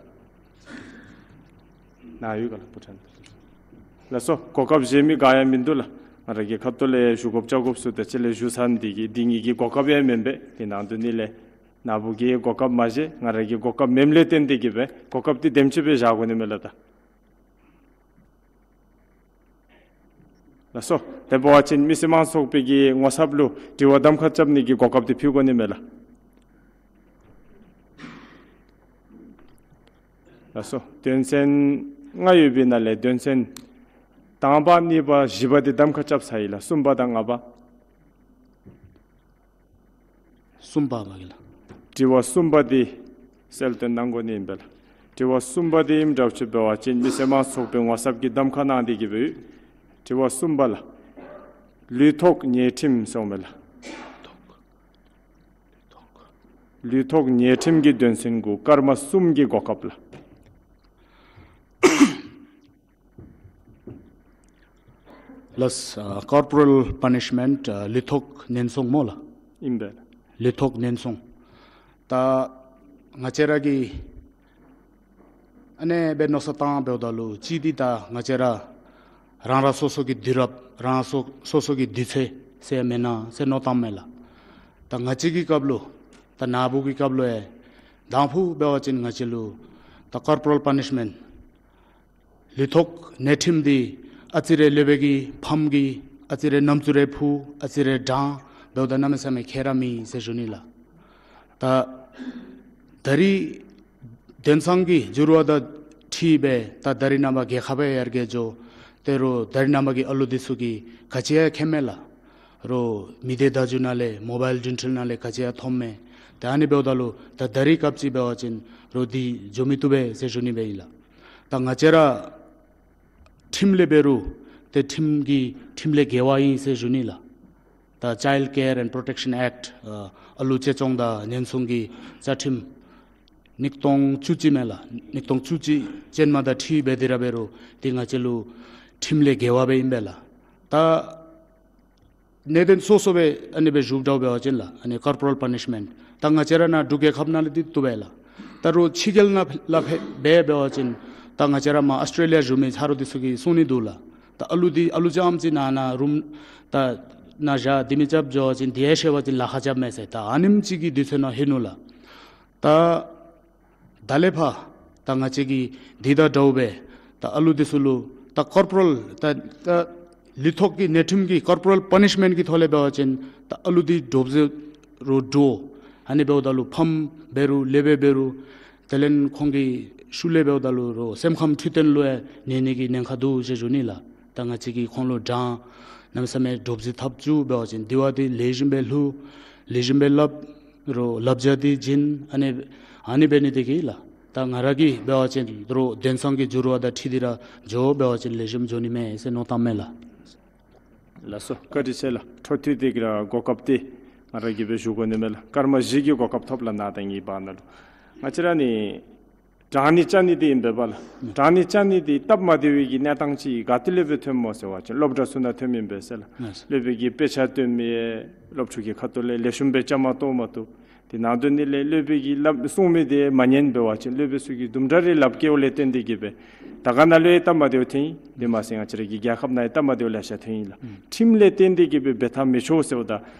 ནཱ་ཡོད་ག་ལགས། བུ་ཁྲིད། ལགས་སོ། གོ་སྐབས་བཞེས་མི་ག་ཡང་མིན་འདུག་ལགས། ང་ར་གི་ཁ་ཐུག་ལས་ཞུ་དགོཔ་བཅར་དགོཔ་ཚུ་དེ་ཅིག་ལས་ཞུ་ཚར་ནི་འདི་གིས་འདི་ངེ་གི་གོ་སྐབས་ཡང་མེན་པས། དེ་ནང་དོན་ནི་ལས་ནཱ་བུ་གིས་གོ་སྐབས་མ་བཞེས། ང་ར་གི་གོ་སྐབས་མེནམ་ལས་བརྟེན་ཏེ་གིས་སྦེ་གོ་སྐབས་འདི་དེམ་ཅིག་སྦེ་བཞག་དགོ་ནི་མས་ལགས། ད་ལགས་སོ། དེ་འབད་བ་ཅིན་མི་སེར་དམངས་ཚོགས་པའི་གི་ངོ་ཚབ་ལུ་དྲི་བ་གདམ་ཁ་རྐྱབ་ནི་གི་གོ་སྐབས་འདི་ཕུལ་དགོ་ནི་མས་ལགས། ལགས་སོ། དོན་ཚན་ལྔ་ཡོད་པའི་ནང་ལས་དོན་ཚན་དང་པ་གཉིས་པ་བཞི་པ་འདི་གདམ་ཁ་རྐྱབ་ཚར་ཡི་ལགས། གསུམ་པ་དང་ལྔ་པ། གསུམ་པ་མ་གི་ལགས། དྲི་བ་གསུམ་པ་འདི་གསལ་སྟོན་གནང་དགོ་ནི་ཨིན་པས་ལགས། དྲི་བ་གསུམ་པ་འདི་ཨིནམ་འདྲཝ་ཅིག་འབད་བ་ཅིན་མི་སེར་དམངས་ཚོགས་པའི་ངོ་ཚབ་ཀྱིས་གདམ་ཁ་གནང་སྟེ་གིས་སྦེ་ཡོད། དྲི་བ་གསུམ་པ་ལགས། ལུས་ཐོག་ཉལ་ཁྲིམས་ཟེར་མས་ལགས། ལུས་ཐོག་ཉལ་ཁྲིམས་ཀྱི་དོན་ཚན་གུ་སྐར་མ་གསུམ་གྱི་གོ་སྐབས་ལགས། ལགས། ཨ་ཀོར་པོ་རཱལ་པ་ནིཤ་མེནཊ། ཨ་ལུས་ཐོག་ཉེན་སྲུང་སྨོ་ལགས། ཨིན་པས། ལུས་ཐོག་ཉེན་སྲུང་། ད་ང་བཅས་ར་གིས་ཨ་ནེ་སྦེ་མནོ་བསམ་བཏང་འབདཝ་ད་ལུ་གཅིག་འདི་ད་ང་བཅས་ར་རང་རང་སོ་སོ་གི་དུས་རབས་རང་སོ་སོ་སོ་གི་དུས་ཚོད་ཟེར་མེན་ན་ཟེར་མནོ་བཏངམ་མས་ལགས། ད་ང་བཅས་ཀྱི་སྐབས་ལུ་ད་ནཱ་བུ་གི་སྐབས་ལུ་ཡང་དང་ཕུ་འབད་བ་ཅིན་ང་བཅས་ལུ་ད་ཀོར་པོ་རཱལ་པ་ནིཤ་མེནཊ་ལུས་ཐོག་ཉལ་ཁྲིམས་འདི་ཨ་ཙི་རེ་ལེགས་པའི་གི་ཕམ་གིས་ཨ་ཙི་རེ་ནམ་ཚུ་རེ་ཕུ་ཨ་ཙི་རེ་དྲང་འབདཝ་ད་གནམ་མེད་ས་མེད་ཁྱད་ར་མེད་ཟེར་ཞུ་ནི་ལགས། ད་ད་རིས་དོན་ཚན་གྱི་འགྱུར་བ་དང་འཁྲིལ་སྦེ་ད་ད་རིས་ནངས་པ་རྒྱལ་ཁབ་ཡར་རྒྱས་འགྱོ། དེ་རུང་ད་རིས་ནངས་པ་གི་ཨ་ལུ་འདི་ཚུ་གིས་ག་ཅི་ཡང་མཁྱེན་མས་ལགས། རོགས་མི་སྡེ་བརྡ་བརྒྱུད་ནང་ལས་མོ་བཱའིལ་འཕྲུལ་ཆས་ནང་ལས་ག་ཅི་ཡང་མཐོངམ་མས། ད་ཨ་ནི་འབདཝ་ད་ལུ་ད་ད་རིས་སྐབས་ཅིག་འབད་བ་ཅིན་རོགས་འདི་འགྱོ་མི་བཏུབ་པས་ཟེར་ཞུ་ནི་སྦེ་ཨིན་ལགས། ད་ང་བཅས་ར་ཁྲིམས་ལས་འབད་རུང་ཏེ་ཁྲིམས་ཀྱི་ཁྲིམས་ལས་འགལ་བ་ཨིན་ཟེར་ཞུ་ནི་ལགས། ད་Child Care and Protection Act ཨ་ཨ་ལུ་གཅེས་སྐྱོང་དང་ཉེན་སྲུང་གི་བཅའ་ཁྲིམས་ཉིས་སྟོང་བཅུ་གཅིག་མས་ལགས། ཉིས་སྟོང་བཅུ་གཅིག་ཅན་མ་དང་འཁྲིལ་སྦེ་འདི་ར་འབད་རུང་ཏེ་ང་བཅས་ལུ་ཁྲིམས་ལས་འགལ་བ་སྦེ་ཨིན་པས་ལགས། ད་གནད་དོན་སོ་སོ་སྦེ་ཨ་ནི་སྦེ་ཞུཝ་འདྲཝ་འབད་བ་ཅིན་ལགས་ཨ་ནི་ཀོར་པོ་རཱལ་པ་ནིཤ་མེནཊ་ད་ང་བཅས་ར་ནཱ་འབྲུག་རྒྱལ་ཁབ་ནང་ལས་འདི་བཏུབ་པས་ལགས། ད་རོགས་ཕྱི་རྒྱལ་ནང་ལས་ཕར་འབད་འབད་བ་ཅིན་ད་ང་བཅས་ར་མར་ཨཱོས་ཊྲེ་ལི་ཡ་བཞུགས་མི་ཚ་རོགས་འདི་ཚུ་གིས་གསུང་ནི་འདུག་ལགས། ད་ཨ་ལུ་འདི་ཨ་ལུ་རྐྱངམ་ཅིག་ནཱ་ནཱ་རུམ་ད་ནཱ་བཞག་སྡོད་མི་རྐྱབ་འགྱོ་བ་ཅིན་འདི་ཡང་ཤེས་པ་ཅིན་ལཱ་ཁག་རྐྱབ་མས་ཟེར་ད་ཨ་ནེམ་ཅིག་གི་དུས་ཚོད་ནང་ལྷོད་ནུག་ལགས། ད་ད་ལས་ཕར་ད་ང་བཅས་ཀྱིས་འདི་དང་འདྲཝ་སྦེ་ད་ཨ་ལུ་འདི་ཚུ་ལུ་ད་ཀོར་པོ་རཱལ་ད་ད་ལུས་ཐོག་གི་ཉལ་ཁྲིམས་ཀྱི་ཀོར་པོ་རཱལ་པ་ནིཤ་མེནཊ་གི་ཐོག་ལས་འབད་བ་ཅིན་ད་ཨ་ལུ་འདི་འདྲོག་བཟེད་རོགས་འདྲོག། ཨ་ནི་འབདཝ་ད་ལུ་ཕམ་འབད་རུང་ལེགས་པའི་འབད་རུང་དེ་ལས་ཁོང་གི་ཤུལ་ལས་འབདཝ་ད་ལུ་རོགས་སེམས་ཁམས་འཕྲོད་བསྟེན་ལུ་ཡང་ཉེན་ནི་གི་ཉེན་ཁ་འདུག་ཟེར་ཞུ་ནི་ལགས། ད་ང་བཅས་ཀྱིས་ཁོང་ལུ་དྲང་གནམ་མེད་ས་མེད་འདྲོག་བཟེད་འཐབ་བཅུག་འབད་བ་ཅིན་དེ་བ་འདི་ལེགས་ཤོམ་སྦེ་ལྷོད་ལེགས་ཤོམ་སྦེ་སླབ། རོགས་བསླབ་བྱ་འདི་བྱིན། ཨ་ནི་ཨ་ནི་འབད་ནི་དེ་གིས་ལགས། ད་ང་ར་གིས་འབད་བ་ཅིན་རོགས་དོན་ཚན་གྱི་འགྱུར་བ་དང་འཁྲིལ་ཏེ་ར་འགྱོ་འབད་བ་ཅིན་ལེགས་ཤོམ་འགྱོ་ནི་མས་ཟེར་མནོ་བཏངམ་མས་ལགས། ལགས་སོ། བཀའ་དྲིན་ཆེ་ལགས། འཕྲོ་མཐུད་དེ་གིས་ར་གོ་སྐབས་འདི་ང་ར་གིས་སྦེ་ཞུ་དགོ་ནི་མས་ལགས། སྐར་མ་བཞི་གི་གོ་སྐབས་ཐོབ་ལགས། ནཱ་དང་ངེའི་བར་ན་ལུ་ང་བཅས་ར་ནི་ དྲང་ནི་བཅའ་ནི་འདི་ཨིན་པས་པ་ལགས། དྲང་ནི་བཅའ་ནི་འདི་སྟབས་མ་བདེ་བའི་གི་གནས་སྟངས་ཅིག་ག་ཏེ་ལས་སྦེ་ཐོནམ་སྨོ་ཟེར་བ་ཅིན་སློབ་གྲྭ་ཚུ་ནང་ཐོནམ་ཨིན་པས་ཟེར་ལགས། སློབ་དཔོན་གྱིས་དཔེ་ཆ་སྟོན་མི་སློབ་ཕྲུག་གི་ཁ་ཐུག་ལས་ལེགས་ཤོམ་སྦེ་བཅའ་མ་གཏོགས་མ་བཏུབ། དེ་ནང་དོན་ནི་ལས་སློབ་དཔོན་གྱིས་སླབ་གསུང་མི་འདི་མ་ཉན་འབད་བ་ཅིན་སློབ་དཔོན་ཚུ་གིས་དུམ་གྲ་རེ་ལགཔ་བཀལཝ་ལས་བརྟེན་ཏེ་གིས་སྦེ་ད་ག་ནང་ལུ་ཡང་སྟབས་མ་བདེཝ་ཐོན་ཡི། དེ་མ་ཚད་ང་བཅས་ར་གི་རྒྱལ་ཁབ་ནང་ཡང་སྟབས་མ་བདེཝ་ལེ་ཤ་ཐོན་ཡི་ལགས། ཁྲིམས་ལས་བརྟེན་ཏེ་གིས་སྦེ་འབད་ཐབས་མི་ཆོག་ཟེརཝ་ད་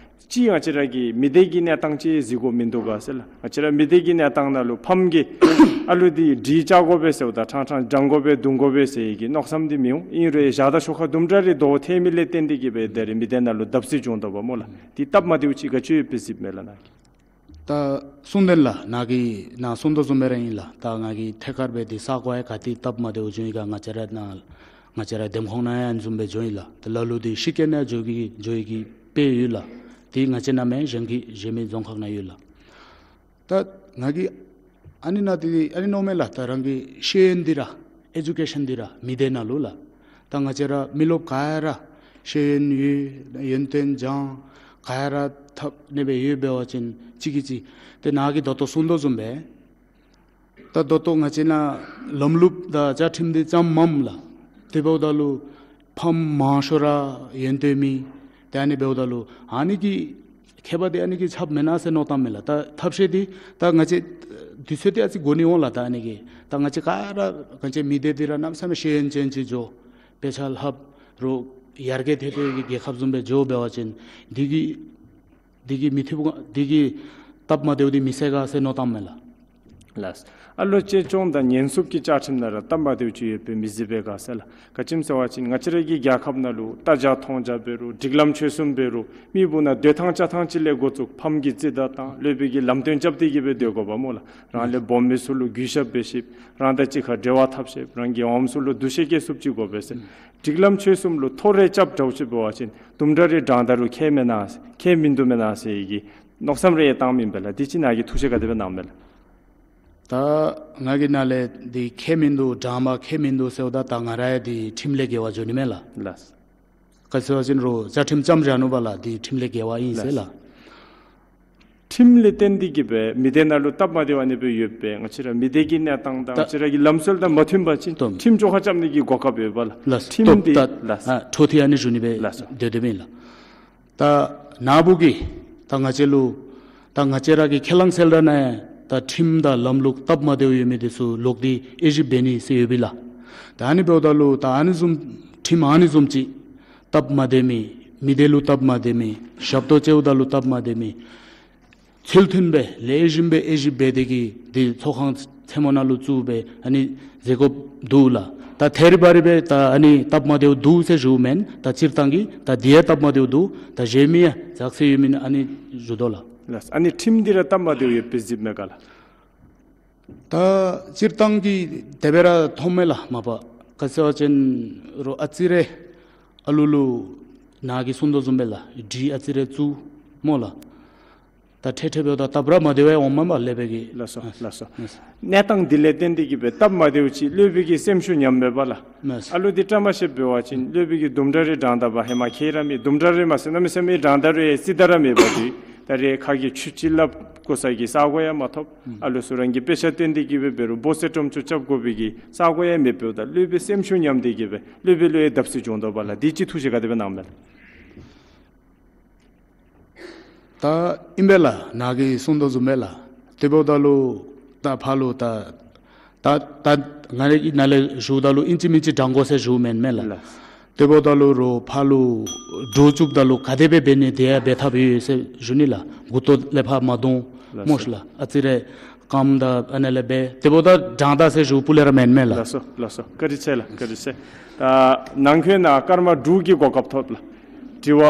ཅིག་ང་བཅས་ར་གིས་མི་སྡེ་གི་གནས་སྟངས་ཅིག་གཟིགས་དགོཔ་མིན་འདུག་ག་ཟེར་ལགས། ང་བཅས་ར་མི་སྡེ་གི་གནས་སྟངས་ནང་ལུ་ཕམ་གྱིས་ཨ་ལུ་འདི་གྲི་རྐྱབ་དགོ་པས་ཟེརཝ་ད་ཕྲང་ཕྲང་བགྲང་དགོ་པས་བརྡུང་དགོ་པས་ཟེར་བའི་གི་མནོ་བསམ་འདི་མི་འོང་། ཨིན་རུང་ཞག་དང་ཞོར་ཁར་དུམ་གྲ་རེ་དོ་ཐལ་མི་ལས་བརྟེན་ཏེ་གིས་སྦེ་ད་རེས་མི་སྡེ་ནང་ལུ་བརྡབ་གསིག་བྱུང་དོ་བ་སྨོ་ལགས། འདི་སྟབས་མ་བདེཝ་ཅིག་ག་ཅི་ཡོདཔ་སྦེ་གཟིགསཔ་མས་ལགས་ནཱ་གིས། ད་གསུང་དོན་ལགས་ནཱ་གིས་ནཱ་གསུང་དོ་བཟུམ་སྦེ་ར་ཨིན་ལགས། ད་ང་གིས་ཐད་ཀར་སྦེ་འདི་ས་གོ་ཡང་ག་ཏེ་སྟབས་མ་བདེཝ་བྱུང་ཡི་ག། ང་བཅས་ར་ནཱ་ང་བཅས་ར་འདེམས་ཁོངས་ནང་ཡང་ཨ་ནི་བཟུམ་སྦེ་བྱུང་ཡི་ལགས། ད་ལ་ལུ་འདི་ཤི་རྐྱེན་ཡང་འགྱོ་གི་འགྱོ་ཡི་གི་དཔེ་ཡོད་ལགས། འདི་ང་བཅས་ནཱ་མེན་གཞན་གྱི་གཞན་མི་རྫོང་ཁག་ནང་ཡོད་ལགས། ད་ང་གིས་ཨ་ནི་ནང་འདི་ཨ་ནི་མནོཝ་མས་ལགས། ད་རང་གི་ཤེས་ཡོན་འདི་ར་ཨེ་ཌུ་ཀེ་ཤཱན་འདི་ར་མི་སྡེ་ནང་ལུ་ལགས། ད་ང་བཅས་ར་མི་རློབས་ག་ར་ཤེས་ཡོན་ཡོད་ཡོན་ཏན་སྦྱང་ག་ར་ཐོབ་ནི་སྦེ་ཡོད་འབད་བ་ཅིན་གཅིག་གིས་གཅིག་ཏེ་ནཱ་གིས་ད་ལྟོ་གསུང་དོ་བཟུམ་སྦེ་ད་ད་ལྟོ་ང་བཅས་ནཱ་ལམ་ལུགས་དང་བཅའ་ཁྲིམས་འདི་ཙམ་མེནམ་ལགས། དེ་འབདཝ་ད་ལུ་ཕམ་མང་ཤོས་ར་ཡོན་ཏན་མེད། ཏེ་ཨ་ནི་འབདཝ་ད་ལུ་ཨ་ནི་གི་ཁྱད་པར་འདི་ཨ་ནི་གིས་ཁྱབ་མེན་ན་ཟེར་མནོ་བཏངམ་མས་ལགས། ད་ཐབས་ཤེས་འདི་ད་ང་བཅས་དུས་ཚོད་འདི་ཨ་ཙི་འགོར་ནི་འོང་ལགས། ད་ཨ་ནི་གིས་ད་ང་བཅས་ག་ར་ང་བཅས་མི་སྡེ་འདི་ར་གནམ་མེད་ས་མེད་ཤེས་ཡོན་ཅན་ཅིག་འགྱོ་དཔེ་ཆ་ལྷབ་རུང་ཡར་རྒྱས་ཐོན་ཏེ་གི་རྒྱལ་ཁབ་བཟུམ་སྦེ་འགྱོ་འབད་བ་ཅིན་འདི་གིས་འདི་གིས་མི་ཐུབ་ག་འདི་གིས་སྟབས་མ་བདེཝ་འདི་མི་སེལ་ག་ཟེར་མནོ་བཏངམ་མས་ལགས། ལགས། ཨ་ལོ་གཅེས་སྐྱོང་དང་ཉེན་སྲུང་གི་བཅའ་ཁྲིམས་ནང་ར་སྟབས་མ་བདེཝ་ཅིག་ཡོདཔ་སྦེ་མི་གཟིགས་པས་ག་ཟེར་ལགས། ག་ཅི་སྨོ་ཟེར་བ་ཅིན་ང་བཅས་ར་གི་རྒྱལ་ཁབ་ནང་ལུ་ལྟ་བྱ་མཐོང་བྱ་འབད་རུང་སྒྲིག་ལམ་ཆོས་སྲུང་འབད་རུང་མི་འབདཝ་ད་སྡོད་ཐངས་བཅའ་ཐངས་ཅིག་ལས་འགོ་བཙུགས་ཕམ་གྱི་རྩིས་བདའ་བཏང་སློབ་དཔོན་གྱིས་ལམ་སྟོན་རྐྱབ་སྟེ་གིས་སྦེ་སྡོད་དགོཔ་སྨོ་ལགས། རང་ལས་སྦོམ་མི་ཚུ་ལུ་གུས་ཞབས་འབད་ཤེསཔ་རང་དང་གཅིག་ཁར་འབྲེལ་བ་འཐབ་ཤེསཔ་རང་གི་འོགམ་ཚུ་ལུ་འདུ་ཤེས་བསྐྱེད་ཚུགསཔ་ཅིག་དགོ་པས་ཟེར། སྒྲིག་ལམ་ཆོས་སྲུང་ལུ་ཐོ་རེ་རྐྱབ་འདྲཝ་ཅིག་འབད་བ་ཅིན་དུམ་གྲ་རེ་དྲང་བདའ་རུང་ཁྱད་མེན་ན་ཁྱད་མིན་འདུག་མེན་ན་ཟེར་བའི་གི་མནོ་བསམ་རེ་ཡང་བཏངམ་ཨིན་པས་ལགས། འདི་ཅིག་ནཱ་གིས་ཐུགས་བཞེད་ག་དེ་སྦེ་གནངམ་མས་ལགས། ད་ང་གིས་ནཱ་ལས་འདི་ཁྱད་མིན་འདུག་དྲང་བདའ་ཁྱད་མིན་འདུག་ཟེརཝ་ད་ད་ང་ར་ཡང་འདི་ཁྲིམས་ལས་འགལ་བ་འགྱོ་ནི་མས་ལགས། ལགས། ག་ཅི་ཟེར་བ་ཅིན་རུང་བཅའ་ཁྲིམས་ཙམ་བཞག་ནུག་པ་ལགས། འདི་ཁྲིམས་ལས་འགལ་བ་ཨིན་ཟེར་ལགས། ཁྲིམས་ལས་བརྟེན་ཏེ་གིས་སྦེ་མི་སྡེ་ནང་ལུ་སྟབས་མ་བདེཝ་ཨ་ནི་སྦེ་ཡོདཔ་སྦེ་ང་བཅས་ར་མི་སྡེ་གི་གནས་སྟངས་དང་ད་ང་བཅས་ར་གི་ལམ་སྲོལ་དང་མ་མཐུན་པ་ཅིན་ཏོམ་ཁྲིམས་བཅོ་ཁ་རྐྱབ་ནི་གི་གོ་སྐབས་ཡོད་པས་ལགས། ལགས། ཁྲིམས་ཏོམ་འདི་ད་ལགས། ཨ་འཕྲོ་མཐུད་ཨ་ནི་ཞུ་ནི་སྦེ་ལགས་སོ། སྡོད་སྡོདཔ་ཨིན་ལགས། ད་ནཱ་བུ་གིས་ད་ང་བཅས་ལུ་ད་ང་བཅས་ར་གི་ཁས་བླངས་གསལ་བསྒྲགས་ནང་ཡང་ད་ཁྲིམས་དང་ལམ་ལུགས་སྟབས་མ་བདེཝ་ཡོད་མི་འདི་ཚུ་ལོག་སྟེ་དབྱེ་ཞིབ་འབད་ནི་ཟེར་ཡོད་པས་ལགས། ད་ཨ་ནི་འབདཝ་ད་ལུ་ད་ཨ་ནི་བཟུམ་ཁྲིམས་ཨ་ནི་བཟུམ་ཅིག་སྟབས་མ་བདེ་མི་མི་སྡེ་ལུ་སྟབས་མ་བདེ་མི་ཞབས་ཏོག་བྱཝ་ད་ལུ་སྟབས་མ་བདེ་མི་ཚུལ་མཐུན་སྦེ་ལེགས་ཤོམ་སྦེ་དབྱེ་ཞིབ་འབད་དེ་གིས་འདི་ཚོགས་ཁང་ཆེན་མོ་ནང་ལུ་བཙུགས་སྦེ་ཨ་ནི་མཛད་དགོཔ་འདུག་ལགས། ད་ཐད་རི་བ་རི་སྦེ་ད་ཨ་ནི་སྟབས་མ་བདེཝ་འདུག་ཟེར་ཞུཝ་མེན། ད་སྤྱིར་བཏང་གི་ད་འདི་ཡང་སྟབས་མ་བདེཝ་འདུག་ད་གཞན་མི་ཡང་ཙག་ཙིག་ཡོད་མི་ཨ་ནི་ཞུ་དོ་ལགས། ལགས། ཨ་ནི་ཁྲིམས་འདི་ར་སྟབས་མ་བདེཝ་ཡོདཔ་སྦེ་གཟིགསཔ་མས་ག་ལགས། ད་སྤྱིར་བཏང་གི་དེ་སྦེ་ར་མཐོངམ་མས་ལགས་མ་པ། ག་ཅི་ཟེར་བ་ཅིན་རུང་ཨ་ཙི་རེ་ཨ་ལུ་ལུ་ནཱ་གིས་གསུང་དོ་བཟུམ་སྦེ་ལགས་གྲི་ཨ་ཙི་རེ་བཙུགས་སྨོ་ལགས། ད་ཐད་ཐད་འབདཝ་ད་སྟབས་ར་མ་བདེཝ་འོངམ་མས་ལགས་སྦེ་གི། ལགས་སོ་ལགས་སོ། ལགས་སོ། གནས་སྟངས་འདི་ལས་བརྟེན་ཏེ་གིས་སྦེ་སྟབས་མ་བདེཝ་ཅིག་སློབ་དཔོན་གྱི་སེམས་ཤུགས་ཉམས་མས་པ་ལགས། ལགས་སོ། ཨ་ལུ་འདི་བཀྲ་མ་ཤིསཔ་འབད་བ་ཅིན་སློབ་དཔོན་གྱིས་དུམ་གྲ་རེ་དྲང་བདའ་བ་ཧེ་མ་ཁྱེད་ར་མེད། དུམ་གྲ་རེ་མ་ཟེར་གནམ་མེད་ས་མེད་དྲང་བདའ་རུང་ཡང་རྩིས་བདའ་ར་མེད་པ་འདི་ད་རེས་ཁ་གིས་ཆུ་ཅིག་སླབ་དགོ་ས་གི་ས་གོ་ཡང་མ་ཐོབ། ཨ་ལུ་ཚུ་རང་གིས་དཔེ་ཆ་སྟོན་ཏེ་གིས་སྦེ་འབད་རུང་འབོ་རྩེད་སྒྲོམ་ཚུ་རྐྱབ་དགོ་པའི་གི་ས་གོ་ཡང་མེདཔ་འབདཝ་ད་སློབ་དཔོན་སེམས་ཤུགས་ཉམས་ཏེ་གིས་སྦེ་སློབ་དཔོན་ལུ་ཡང་བརྡབ་གསིག་བྱུང་དོ་པ་ལགས། འདི་ཅིག་ཐུགས་བཞེད་ག་དེ་སྦེ་གནངམ་མས་ལགས། ད་ཨིན་པས་ལགས། ནཱ་གིས་གསུང་དོ་བཟུམ་སྦེ་ལགས། དེ་འབདཝ་ད་ལུ་ད་ཕར་ལུ་ད་ད་ད་ང་ར་གིས་ནཱ་ལས་ཞུཝ་ད་ལུ་ཨིན་ཅི་མིན་ཅི་དྲང་དགོ་ཟེར་ཞུཝ་མེན་མས་ལགས། ལགས། དེ་འབདཝ་ད་ལུ་རོགས་ཕར་ལུ་འདྲོག་བཅུགཔ་ད་ལུ་ག་དེ་སྦེ་འབད་ནི་དེ་ཡང་འབད་ཐབས་ཡོད་ཟེར་ཞུ་ནི་ལགས། མགུ་ཏོ་ལས་ཕར་མ་བརྡུང་། ལགས་སོ། སྨོ་ཤ་ལགས། ཨ་ཙི་རེ་སྐམ་ད་ཨ་ནཱ་ལས་འབད། དེ་འབདཝ་ད་དྲང་བདའ་ཟེར་ཞུ་སྤུ་ལས་ར་མེན་མས་ལགས། ལགས་སོ་ལགས་སོ། བཀའ་དྲིན་ཆེ་ལགས། བཀའ་དྲིན་ཆེ། ད་ནང་འཁོད་ནང་སྐར་མ་དྲུག་གི་གོ་སྐབས་ཐོབ་ལགས། དྲི་བ་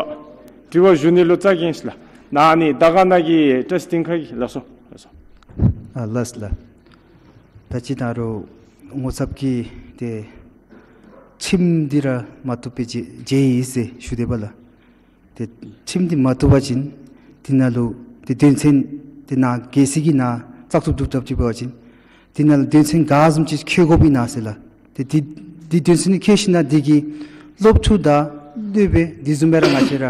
དྲི་བ་ཞུ་ནི་ལུ་རྩ་འགེངས་ཤིག་ལགས། ནཱ་ནི་ད་ག་ནང་གི་བཀྲ་ཤིས་སྡིངས་ཁ་གི། ལགས་སོ་ལགས་སོ། ཨ་ལགས་ལགས། ད་ཅི་ད་རུང་ངོ་ཚབ་ཀྱིས་ཏེ་ཁྲིམས་འདི་ར་མ་བཏུབ་པའི་རྗེས་རྗེས་ཨིན་ཟེར་ཞུ་དེས་པ་ལགས། ཏེ་ཁྲིམས་འདི་མ་བཏུབ་པ་ཅིན་འདི་ནང་ལུ་ཏེ་དོན་ཚན་འདི་ནང་གལ་སྲིད་ཀྱི་ནང་བཙག་འཐུ་གྲུབ་གྲུབ་ཅིག་འབད་བ་ཅིན་འདི་ནང་ལུ་དོན་ཚན་ག་བཟུམ་ཅིག་འཁྱོལ་དགོཔ་ཨིན་ན་ཟེར་ལགས། ཏེ་འདི་འདི་དོན་ཚན་འདི་འཁྱོལ་ཞིན་ན་འདི་གིས་སློབ་ཕྲུག་དང་སློབ་དཔོན་འདི་བཟུམ་སྦེ་ར་ང་བཅས་ར་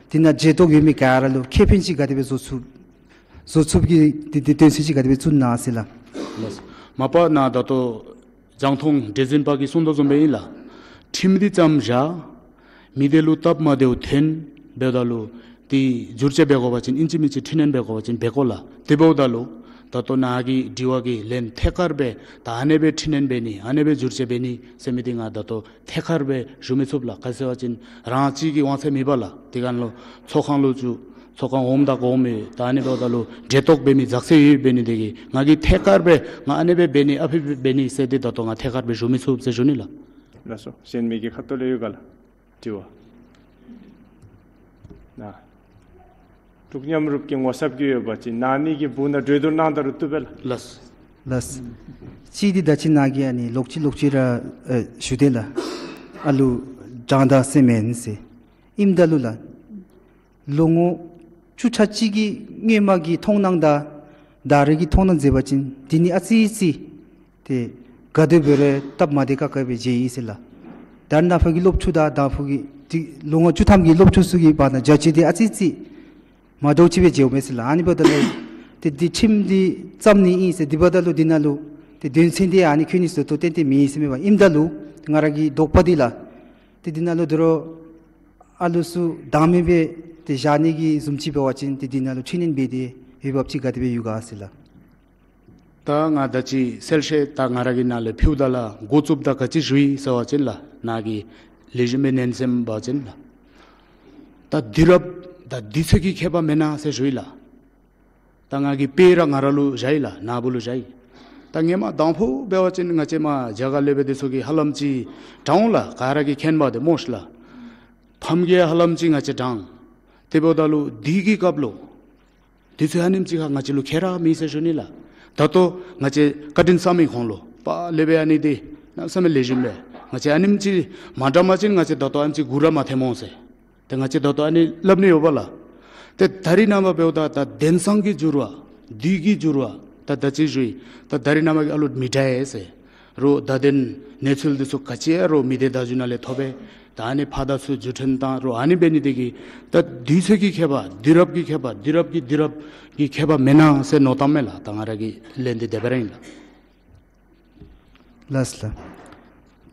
འདི་ནང་འབྲེལ་གཏོགས་ཡོད་མི་ག་ར་ལུ་ཁེ་ཕན་ཅིག་ག་དེ་སྦེ་བཟོ་ཚུགས་བཟོ་ཚུགསཔ་གི་འདི་འདི་དོན་ཚན་ཅིག་ག་དེ་སྦེ་བཙུགས་ན་ཟེར་ལགས། ལགས་སོ། མ་པ་ནཱ་ད་ལྟོ་རྒྱང་མཐོང་འདྲེ་འཛིན་པ་གིས་གསུངས་དོ་བཟུམ་སྦེ་ཨིན་ལགས། ཁྲིམས་འདི་བརྩམས་བཞག། མི་སྡེ་ལུ་སྟབས་མ་བདེཝ་ཐོན་འབདཝ་ད་ལུ་ཏེ་བསྒྱུར་བཅོས་འབད་དགོ་པ་ཅིན་ཨིན་ཅི་མིན་ཅི་འཕྲི་སྣོན་འབད་དགོ་པ་ཅིན་འབད་དགོ་ལགས། དེ་འབདཝ་ད་ལུ་ད་ལྟོ་ནཱ་གི་དྲི་བ་གི་ལན་ཐད་ཀར་སྦེ་ད་ཨ་ནེ་སྦེ་འཕྲི་སྣོན་འབད་ནི་ཨ་ནེ་སྦེ་བསྒྱུར་བཅོས་འབད་ནི་ཟེར་མི་འདི་ང་ད་ལྟོ་ཐད་ཀར་སྦེ་ཞུ་མི་ཚུགས་ལགས། ག་ཅི་ཟེར་བ་ཅིན་རང་གཅིག་གི་དབང་ཚད་མེད་པས་ལགས། དེ་ག་ལུ་ཚོགས་ཁང་ལུ་བཙུགས་ཚོགས་ཁང་འོངམ་ད་གོངམ་ད་ཨ་ནི་འབདཝ་ད་ལུ་འབྲེལ་གཏོགས་འབད་མི་མཛའ་བརྩེ་ཡོད་འབད་ནི་དེ་གིས་ང་གིས་ཐད་ཀར་སྦེ་ང་ཨ་ནེ་སྦེ་འབད་ནི་ཨ་ཕི་སྦེ་འབད་ནི་ཟེར་འདི་ད་ལྟོ་ང་ཐད་ཀར་སྦེ་ཞུ་མི་ཚུགས་ཟེར་ཞུ་ནི་ལགས། ལགས་སོ། གཞན་མི་གི་ཁ་ཐུག་ལས་ཡོད་ག་ལགས། དྲི་བ། ནཱ་འབྲུག་མཉམ་རུབ་ཀྱི་ངོ་ཚབ་ཀྱི་ཡོད་པ་ཅིན་ནཱ་ཨ་ནི་གི་སྦུག་ནང་གྲོས་བསྡུར་གནང་ད་རུང་བཏུབ་པས་ལགས། ལགས། ལགས། གཅིག་འདི་ད་ཅི་ནཱ་གིས་ཨ་ནི་ལོག་ཅི་ལོག་ཅི་ར་ཨེ་ཞུ་དེས་ལགས། ཨ་ལུ་དྲང་དྲག་ཟེར་མེན་ཟེར། ཨིནམ་ད་ལུ་ལགས། ལོ་ངོ་བཅུ་ཕྲག་གཅིག་གི་སྔོན་མ་གི་མཐོང་སྣང་དང་ད་རེས་ཀྱི་མཐོང་སྣང་མཛད་པ་ཅིན་འདི་ནི་ཨ་ཙི་ཙི་ཏེ་ག་དེ་འབད་རུང་སྟབས་མ་བདེ་ཁག་ཁ་སྦེ་མཇལ་ཡི་ཟེར་ལགས། ད་ནཱ་ཕར་གྱི་སློབ་ཕྲུག་དང་དང་ཕུ་གི་ཏེ་ལོ་ངོ་བཅུ་ཐམ་གྱི་སློབ་ཕྲུག་ཚུ་གི་བར་ན་བརྒྱ་ཆ་འདི་ཨ་ཙི་ཙི་མ་འདྲཝ་ཅིག་སྦེ་མཇལཝ་མས་ཟེར་ལགས། ཨ་ནི་འབདཝ་ད་ལུ་ཏེ་འདི་ཁྲིམས་འདི་བརྩམ་ནི་ཨིན་ཟེར་འདི་འབདཝ་ད་ལུ་འདི་ནང་ལུ་ཏེ་དོན་ཚན་འདི་ཨ་ནི་ཁྱོན་ནི་ཟེར་ཏོ་ཏན་ཏན་མེད་ཟེར་མས་པ། ཨིནམ་ད་ལུ་ང་ར་གི་དོགས་པ་འདི་ལགས། ཏེ་འདི་ནང་ལུ་དོ་རུང་ཨ་ལུ་ཚུ་དང་མེད་སྦེ་ཏེ་བཞག་ནི་གི་བཟུམ་ཅིག་འབད་བ་ཅིན་ཏེ་འདི་ནང་ལུ་འཕྲི་སྣོན་འབད་དེ་འོས་འབབ་ཅིག་ག་དེ་སྦེ་ཡོད་ག་ཟེར་ལགས། ད་ང་ད་ཅི་གསལ་བཤད་ད་ང་ར་གིས་ནཱ་ལས་ཕུལཝ་ད་ལགས། འགོ་བཙུགསཔ་ད་ག་ཅི་ཞུ་ཡི་ཟེར་བ་ཅིན་ལགས། ནཱ་གིས་ལེགས་ཤོམ་སྦེ་ཉན་གསན་པ་ཅིན་ལགས། ད་དུས་རབས་ད་དུས་ཚོད་ཀྱི་ཁྱད་པར་མེན་ན་ཟེར་ཞུ་ཡི་ལགས། ད་ང་གིས་དཔེ་ར་ང་ར་ལུ་བཞག་ཡི་ལགས། ནཱ་བུ་ལུ་བཞག་ཡི། ད་སྔོན་མ་དང་ཕུ་འབད་བ་ཅིན་ང་བཅས་མར་རྒྱ་གར་ལས་སྦེ་འདི་ཚུ་གིས་ཧ་ལམ་ཅིག་དྲང་འོང་ལགས། ག་ར་གིས་མཁྱེན་པ་འདི་སྨོ་ཤིག་ལགས། ཕམ་གྱིས་ཧ་ལམ་ཅིག་ང་བཅས་དྲང་། དེ་འབདཝ་ད་ལུ་དུས་ཀྱི་སྐབས་ལུ་དུས་ཚོད་ཨ་ནེམ་ཅིག་ཁར་ང་བཅས་ལུ་ཁྱད་ར་མེད་ཟེར་ཞུ་ནི་ལགས། ད་ལྟོ་ང་བཅས་བཀའ་དྲིན་བསམ་མི་ཁོང་ལུ་དཔག་ལས་སྦེ་ཨ་ནི་འདི་གནམ་མེད་ས་མེད་ལེགས་ཤོམ་སྦེ་ང་བཅས་ཨ་ནེམ་ཅིག་མ་དྲང་པ་ཅིན་ང་བཅས་ད་ལྟོ་ཨ་ནེམ་ཅིག་མགུ་ར་མ་ཐེམ་འོང་ཟེར། ཏེ་ང་བཅས་ད་ལྟོ་ཨ་ནི་སླབ་ནི་ཡོད་པས་ལགས། ཏེ་ད་རེས་ནངས་པ་འབདཝ་ད་ད་དེང་སང་གི་འགྱུར་བ་དུས་ཀྱི་འགྱུར་བ་ད་ད་ཅི་ཞུ་ཡི། ད་ད་རེས་ནངས་པ་གི་ཨ་ལུ་མི་འདྲ་ཡི་ཟེར། རོགས་བརྡ་དོན་གནས་ཚུལ་འདི་ཚུ་ག་ཅི་ཡང་རོགས་མི་སྡེ་བརྡ་བརྒྱུད་ནང་ལས་ཐོབ་པས། ད་ཨ་ནི་ཕར་དང་ཚུར་བརྒྱུད་འཕྲིན་བཏང་རོགས་ཨ་ནི་འབད་ནི་དེ་གིས་ད་དུས་ཚོད་ཀྱི་ཁྱད་པར་དུས་རབས་ཀྱི་ཁྱད་པར་དུས་རབས་ཀྱི་དུས་རབས་ཀྱི་ཁྱད་པར་མེན་ན་ཟེར་མནོ་བཏངམ་མས་ལགས། ད་ང་ར་གི་ལན་འདི་དེ་སྦེ་ར་ཨིན་ལགས། ལགས་ལགས།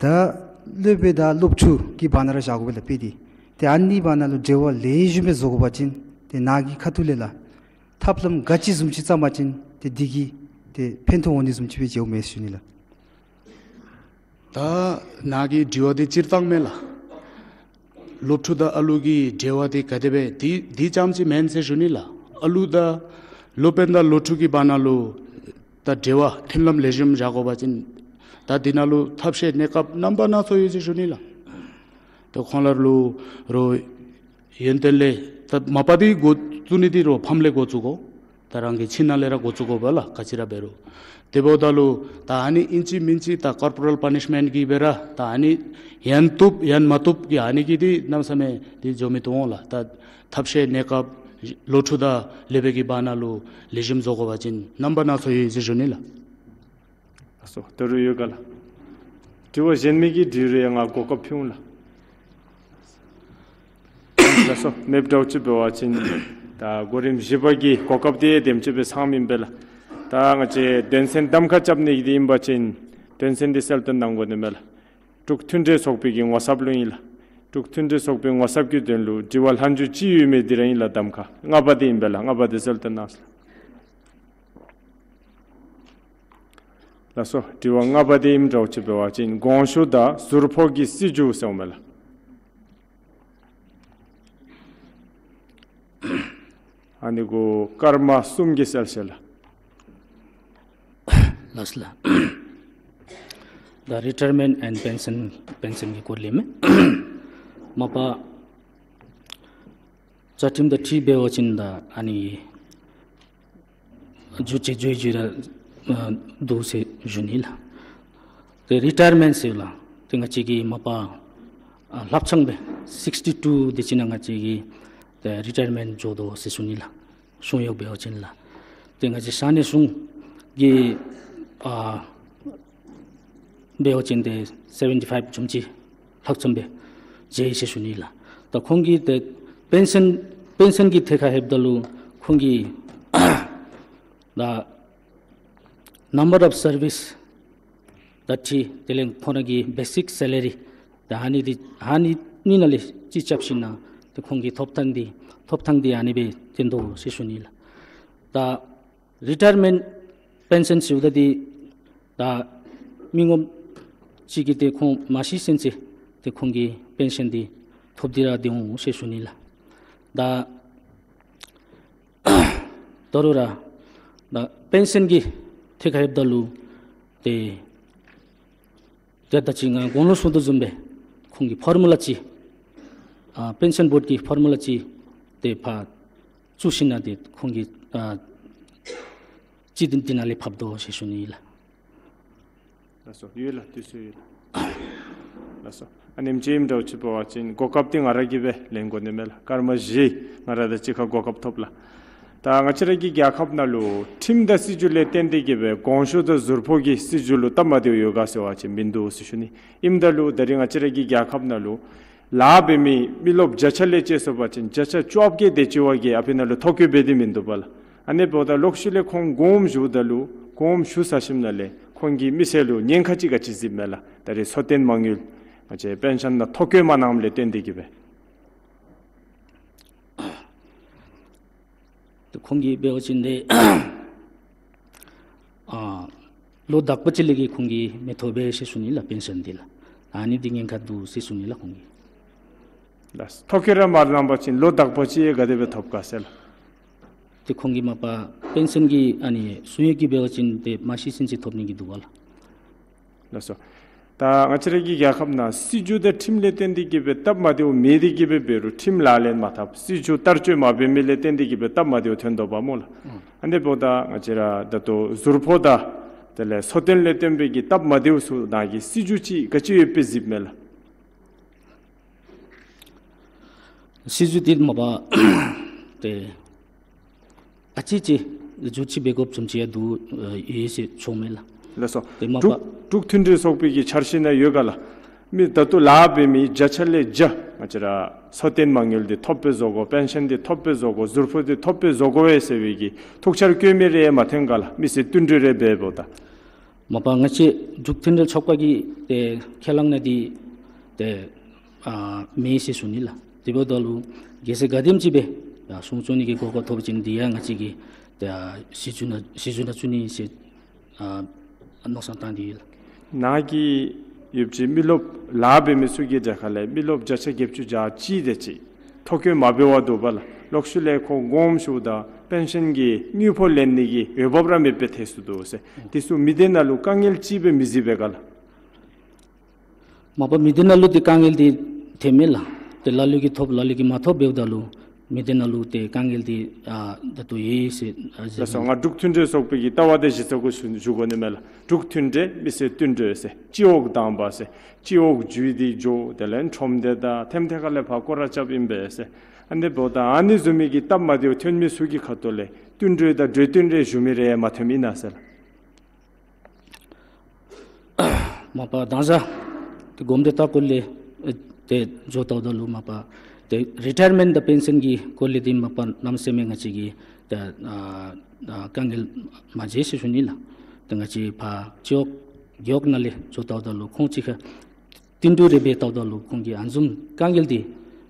ད་སློབ་དཔོན་དང་སློབ་ཕྲུག་གི་བར་ན་ར་བཞག་དགོ་པས་ལགས་དཔེ་འདི། ཏེ་ཨ་ནི་བར་ན་ལུ་འབྲེལ་བ་ལེགས་ཤོམ་སྦེ་བཟོ་དགོ་པ་ཅིན་ཏེ་ནཱ་གི་ཁ་ཐུག་ལས་ལགས། ཐབས་ལམ་ག་ཅི་བཟུམ་ཅིག་བརྩམ་པ་ཅིན་ཏེ་འདི་གིས་ཏེ་ཕན་ཐོགས་འོང་ནི་བཟུམ་ཅིག་སྦེ་མཇལཝ་མས་ཟེར་ཞུ་ནི་ལགས། ད་ནཱ་གི་དྲི་བ་འདི་སྤྱིར་བཏང་མས་ལགས། སློབ་ཕྲུག་དང་ཨ་ལུ་གི་འབྲེལ་བ་འདི་ག་དེ་སྦེ་འདི་འདི་ཙམ་ཅིག་མེན་ཟེར་ཞུ་ནི་ལགས། ཨ་ལུ་དང་སློབ་དཔོན་དང་སློབ་ཕྲུག་གི་བར་ན་ལུ་ད་འབྲེལ་བ་མཐུན་ལམ་ལེགས་ཤོམ་བཞག་དགོ་པ་ཅིན་ད་འདི་ནང་ལུ་ཐབས་ཤེས་གནས་སྐབས་རྣམ་པ་སྣ་ཚོགས་ཡོད་ཟེར་ཞུ་ནི་ལགས། ད་ཁོང་ལ་ལུ་རོགས་ཡོན་ཏན་ལས་ད་མ་པ་འདི་འགོ་བཙུགས་ནི་འདི་རོགས་ཕམ་ལས་འགོ་བཙུགས་དགོ། ད་རང་གི་ཁྱིམ་ནང་ལས་ར་འགོ་བཙུགས་དགོ་པས་ལགས། ག་ཅི་ར་འབད་རུང་། དེ་འབདཝ་ད་ལུ་ད་ཨ་ནི་ཨིན་ཅི་མིན་ཅི་ད་ཀོར་པོ་རཱལ་པ་ནིཤ་མེནཊ་གིས་སྦེ་ར་ད་ཨ་ནི་ཡང་བཏུབ་ཡང་མ་བཏུབ་ཀྱི་ཨ་ནི་གིས་འདི་གནམ་མེད་ས་མེད་འདི་འགྱོ་མི་བཏུབ་འོང་ལགས། ད་ཐབས་ཤེས་གནས་སྐབས་སློབ་ཕྲུག་དང་སློབ་དཔོན་གྱི་བར་ན་ལུ་ལེགས་ཤོམ་བཟོ་དགོ་པ་ཅིན་རྣམ་པ་སྣ་ཚོགས་ཡོད་ཟེར་ཞུ་ནི་ལགས། ལགས་སོ། ད་རུང་ཡོད་ག་ལགས། དྲི་བ་གཞན་མི་གིས་དྲི་རུང་ཡང་ང་གོ་སྐབས་ཕུལ་འོང་ལགས། ལགས་སོ། མེདཔ་འདྲཝ་ཅིག་འབད་བ་ཅིན་ད་གོ་རིམ་བཞི་པ་གི་གོ་སྐབས་འདི་དེམ་ཅིག་སྦེ་ཚང་མི་ཨིན་པས་ལགས། ད་ང་བཅས་དོན་ཚན་གདམ་ཁ་རྐྱབ་ནི་འདི་ཨིན་པ་ཅིན་དོན་ཚན་འདི་གསལ་སྟོན་གནང་དགོ་ནི་མས་ལགས། འབྲུག་མཐུན་འབྲེལ་ཚོགས་པའི་གི་ངོ་ཚབ་ལུ་ཨིན་ལགས། འབྲུག་མཐུན་འབྲེལ་ཚོགས་པའི་ངོ་ཚབ་ཀྱི་དོན་ལུ་དྲི་བ་ལྷག་རྒྱུ་ཅིག་ཡོད་མི་འདི་ར་ཨིན་ལགས། གདམ་ཁ་ལྔ་པ་འདི་ཨིན་པས་ལགས། ལྔ་པ་འདི་གསལ་སྟོན་གནང་ཟེར་ལགས། ལགས་སོ། དྲི་བ་ལྔ་པ་འདི་ཨིནམ་འདྲཝ་ཅིག་འབད་བ་ཅིན་དགོངས་ཞུ་དང་ཟུར་ཕོག་གི་སྲིད་བྱུས་ཟེར་འོང་མས་ལགས། ཨ་ནི་གུ་སྐར་མ་གསུམ་གྱི་གསལ་བཤད་ལགས། ལགས་ལགས། ད་རི་ཊ་ཡར་མེནཊ་ཨེནཌ་པེན་ཤཱན་པེན་ཤཱན་གྱི་སྐོར་ལས་མས། མ་པ་བཅའ་ཁྲིམས་དང་འཁྲིལ་འབད་བ་ཅིན་ད་ཨ་ནི་བསྒྱུར་བཅོས་བཟོ་བཅོས་ར་ཨ་འདུག་ཟེར་ཞུ་ནི་ལགས། ཏེ་རི་ཊ་ཡར་མེནཊ་ཟེར་ལགས། ཏེ་ང་བཅས་ཀྱིས་མ་པ་ཨ་ལྷབ་ཆང་སྦེ་སིགསི་ཊི་ཊུ་དེ་ཅིག་ནང་ང་བཅས་ཀྱིས་ཏེ་རི་ཊ་ཡར་མེནཊ་འགྱོ་དོ་ཟེར་ཞུ་ནི་ལགས། གཞུང་གཡོག་འབད་བ་ཅིན་ལགས། ཏེ་ང་བཅས་ས་གནས་གཞུང་གི་ཨ་འབད་བ་ཅིན་ཏེ་སེ་བེན་ཊི་ཕའིབ་བཟུམ་ཅིག་ལྷག་བསམ་སྦེ་མཇལ་ཡི་ཟེར་ཞུ་ནི་ལགས། ད་ཁོང་གི་ཏེ་པེན་ཤཱན་པེན་ཤཱན་གྱི་ཐད་ཁར་ལྷོདཔ་ད་ལུ་ཁོང་གི་ད་number of service ད་ཁྲི་དེ་ལས་ཁོང་ར་གི་བེ་སིཀ་སེ་ལ་རི་ད་ཨ་ནི་འདི་ཨ་ནི་ནང་ལས་ཅིག་རྐྱབ་ཞིན་ན་ཏེ་ཁོང་གི་ཐོབ་ཐང་འདི་ཐོབ་ཐང་འདི་ཨ་ནི་སྦེ་བཏོན་དོ་ཟེར་ཞུ་ནི་ལགས། ད་རི་ཊ་ཡར་མེནཊ་པེན་ཤཱན་ཟེརཝ་ད་འདི་ད་མི་ངོམ་ཅིག་གིས་ཏེ་ཁོང་མ་ཤི་ཚུན་ཚོད་ཏེ་ཁོང་གིས་པེན་ཤཱན་འདི་ཐོབ་སྟེ་ར་སྡོད་འོང་ཟེར་ཞུ་ནི་ལགས། ད་ད་རུང་ར་ད་པེན་ཤཱན་གྱི་ཐད་ཁར་ལྷོདཔ་ད་ལུ་ཏེ་ཏེ་ད་ཅི་ང་གོང་ལུ་གསུངས་དོ་བཟུམ་སྦེ་ཁོང་གི་ཕོར་མུ་ལ་ཅིག་ཨ་པེན་ཤཱན་བོརཌ་ཀྱི་ཕོར་མུ་ལ་ཅིག་ཏེ་ཕར་བཙུགས་ཞིན་ན་ཏེ་ཁོང་གི་ཨ་སྤྱི་འདི་ནང་ལས་ཕབ་དོ་ཟེར་ཞུ་ནི་ལགས། ལགས་སོ། ཡོད་ལགས། དུས་ཚོད་ཡོད་ལགས། ལགས་སོ། ཨ་ནེམ་ཅིག་ཨིནམ་འདྲཝ་ཅིག་འབད་བ་ཅིན་གོ་སྐབས་འདི་ང་ར་གིས་སྦེ་ལེན་དགོ་ནི་མས་ལགས། སྐར་མ་བཞི་ང་ར་དང་གཅིག་ཁར་གོ་སྐབས་ཐོབ་ལགས། ད་ང་བཅས་ར་གི་རྒྱལ་ཁབ་ནང་ལུ་ཁྲིམས་དང་སྲིད་བྱུས་ལས་བརྟེན་ཏེ་གིས་སྦེ་གོང་ཞུ་དང་ཟུར་ཕོག་གི་སྲིད་བྱུས་ལུ་སྟབས་མ་བདེཝ་ཡོད་ག་ཟེར་བ་ཅིན་མིན་འདུག་ཟེར་ཞུ་ནི། ཨིནམ་ད་ལུ་ད་རིས་ང་བཅས་ར་གི་རྒྱལ་ཁབ་ནང་ལུ་ལཱ་འབད་མི་མི་རློབས་བརྒྱ་ཆ་ལས་བཅད་སོང་པ་ཅིན་བརྒྱ་ཆ་བཅོ་བརྒྱད་དེ་ཅིག་བ་གིས་ཨ་ཕི་ནང་ལུ་ཐོ་བཀོད་འབད་དེ་མིན་འདུག་པ་ལགས། ཨ་ནི་འབདཝ་ད་ལོག་ཤུལ་ལས་ཁོང་དགོངསམ་ཞུཝ་ད་ལུ་དགོངསམ་ཞུ་ཚར་ཞིནམ་ལས་ཁོང་གིས་མི་སེར་ལུ་ཉེན་ཁ་ཅིག་ག་ཅི་གཟིགསཔ་མས་ལགས། ད་རིས་འཚོ་རྟེན་མ་དངུལ་ང་བཅས་པེན་ཤཱན་ནང་ཐོ་བཀོད་མ་གནངམ་ལས་བརྟེན་ཏེ་གིས་སྦེ། ཏེ་ཁོང་གིས་འབད་བ་ཅིན་ཏེ་ཨ་ལོ་དག་པ་ཅིག་ལས་ཀྱི་ཁོང་གིས་མི་ཐོབ་པས་ཟེར་ཞུ་ནི་ལགས། པེན་ཤཱན་འདི་ལགས། ཨ་ནི་འདི་ཉེན་ཁ་འདུག་ཟེར་ཞུ་ནི་ལགས་ཁོང་གིས། ལགས། ཐོ་བཀོད་ར་མ་གནང་པ་ཅིན་ལོ་དག་པ་ཅིག་ག་དེ་སྦེ་ཐོབ་ག་ཟེར་ལགས། ཏེ་ཁོང་གིས་མ་པ་པེན་ཤཱན་གྱི་ཨ་ནི་གསུང་ཡོད་ཀྱི་འབད་བ་ཅིན་ཏེ་མ་ཤི་ཚུན་ཚོད་ཐོབ་ནི་གི་འདུག་པ་ལགས། ལགས་སོ། ད་ང་བཅས་ར་གི་རྒྱལ་ཁབ་ནང་སྲིད་བྱུས་དང་ཁྲིམས་ལས་བརྟེན་ཏེ་གིས་སྦེ་སྟབས་མ་བདེཝ་མེད་དེ་གིས་སྦེ་འབད་རུང་ཁྲིམས་ལག་ལེན་མ་འཐབ་སྲིད་བྱུས་བསྟར་སྤྱོད་མ་འབད་མི་ལས་བརྟེན་ཏེ་གིས་སྦེ་སྟབས་མ་བདེཝ་ཐོན་དོ་པ་སྨོ་ལགས། ཨ་ནི་འབདཝ་ད་ང་བཅས་ར་ད་ལྟོ་ཟུར་ཕོག་དང་དེ་ལས་འཚོ་རྟེན་ལས་བརྟེན་པའི་གི་སྟབས་མ་བདེཝ་ཚུ་ནང་གི་སྲིད་བྱུས་ཅིག་ག་ཅི་ཡོདཔ་སྦེ་གཟིགསཔ་མས་ལགས། སྲིད་བྱུས་འདི་མ་པ་ཏེ་ཨ་ཙི་ཅིག་བསྒྱུར་བཅོས་འབད་དགོཔ་བཟུམ་ཅིག་ཡང་འདུག་ཨེ་ཡོད་ཟེར་ཞུཝ་མས་ལགས། ལགས་སོ། ཏེ་མ་པ་འབྲུག་འབྲུག་མཐུན་སྒྲིལ་ཚོགས་པའི་གི་འཆར་གཞི་ནང་ཡོད་ག་ལགས། མི་ད་ལྟོ་ལཱ་འབད་མི་བརྒྱ་ཆ་ལས་བརྒྱ་ང་བཅས་ར་འཚོ་རྟེན་མ་དངུལ་འདི་ཐོབ་པའི་བཟོ་དགོ། པེན་ཤཱན་འདི་ཐོབ་པའི་བཟོ་དགོ། ཟུར་ཕོག་འདི་ཐོབ་པའི་བཟོ་དགོ་པས་ཟེར་བའི་གི་ཐུགས་འཆར་བཀོད་མི་རེ་མ་ཐོན་ག་ལགས། མི་སེར་བསྟུན་གྲོས་རེ་འབད་འབདཝ་ད། མ་པ་ང་བཅས་འབྲུག་མཐུན་སྒྲིལ་ཚོགས་པ་གི་ཏེ་ཁས་བླངས་ནང་འདི་ཏེ་ཨ་མེད་ཟེར་ཞུ་ནི་ལགས། དེ་འབདཝ་ད་ལུ་གལ་སྲིད་ག་དེམ་ཅིག་སྦེ་ཡར་སྲུང་སྐྱོབ་ནི་གི་གོ་སྐབས་ཐོབ་པ་ཅིན་འདི་ཡང་ང་བཅས་ཀྱིས་ཏེ་ཨ་གཞི་བཙུགས་ནང་གཞི་བཙུགས་ནང་བཙུགས་ནི་ཟེར་ཨ་མནོ་བསམ་བཏང་སྟེ་ཡོད་ལགས། ནཱ་གི་ཡོད་པ་ཅིན་མི་རློབས་ལཱ་འབད་མི་ཚུ་གི་གྲས་ཁ་ལས་མི་རློབས་བརྒྱ་ཆ་བརྒྱད་ཅུ་གྱ་གཅིག་དེ་ཅིག་ཐོ་བཀོད་མ་འབད་བར་འདུག་པ་ལགས། ལོག་ཤུལ་ལས་ཁོང་དགོངསམ་ཞུཝ་ད་པེན་ཤཱན་གྱི་དངུལ་ཕོགས་ལེན་ནི་གི་འོས་འབབ་ར་མེདཔ་སྦེ་ཐལ་སོང་འདུག་ཟེར། དེ་ཚུ་མི་སྡེ་ནང་ལུ་དཀའ་ངལ་ཅིག་སྦེ་མི་གཟིགས་པས་ག་ལགས། མ་པ་མི་སྡེ་ནང་ལུ་འདི་དཀའ་ངལ་འདི་ཐོནམ་མས་ལགས། ཏེ་ལ་ལུ་གིས་ཐོབ་ལ་ལུ་གིས་མ་ཐོབ་འབདཝ་ད་ལུ་མི་སྡེ་ནང་ལུ་ཏེ་དཀའ་ངལ་འདི་ཨ་ད་ལྟོ་ཡོད་ཟེར་ཨ་ཟེར། ལགས་སོ། ང་འབྲུག་མཐུན་སྒྲིལ་ཚོགས་པའི་གི་ལྟ་བ་དང་གཞི་རྩ་གུ་ཞུ་ཞུ་དགོ་ནི་མས་ལགས། འབྲུག་མཐུན་སྒྲིལ་མི་སེར་བསྟུན་གྲོས་ཟེར་སྤྱི་འོག་དང་པ་ཟེར་སྤྱི་འོག་བརྒྱུད་དེ་འགྱོ། དེ་ལས་ཁྲོམ་སྡེ་དང་ཐེམ་ཐེ་ཁ་ལས་ཕར་སྐོར་ར་རྐྱབ་ཨིན་པས་ཟེར། ཨ་ནི་འབདཝ་ད་ཨ་ནི་བཟུམ་མའི་གི་སྟབས་མ་བདེཝ་ཐོན་མི་ཚུ་གི་ཁ་ཐུག་ལས་བསྟུན་གྲོས་དང་གྲོས་བསྟུན་རེ་ཞུ་མི་རེ་མ་ཐོནམ་ཨིན་ན་ཟེར་ལགས། མ་པ་དང་ས་ཏེ་གོམ་བདེ་ད་སྐོར་ལས་ཨེ་ཏེ་འགྱོ་ལྟཝ་ད་ལུ་མ་པ་ཏེ་རི་ཊ་ཡར་མེནཊ་དང་པེན་ཤཱན་གྱི་སྐོར་ལས་འདི་མ་པ་གནམ་མེད་ས་མེད་ང་བཅས་ཀྱིས་ཏེ་ཨ་ཨ་དཀའ་ངལ་མ་མཇལ་ཟེར་ཞུ་ནི་ལགས། ཏེ་ང་བཅས་ཕར་སྤྱི་འོག་རྒེད་འོག་ནང་ལས་འགྱོ་ལྟཝ་ད་ལུ་ཁོང་གཅིག་ཁར་བསྟུན་གྲོས་རེ་འབད་ལྟཝ་ད་ལུ་ཁོང་གིས་ཨ་ནི་བཟུམ་དཀའ་ངལ་འདི་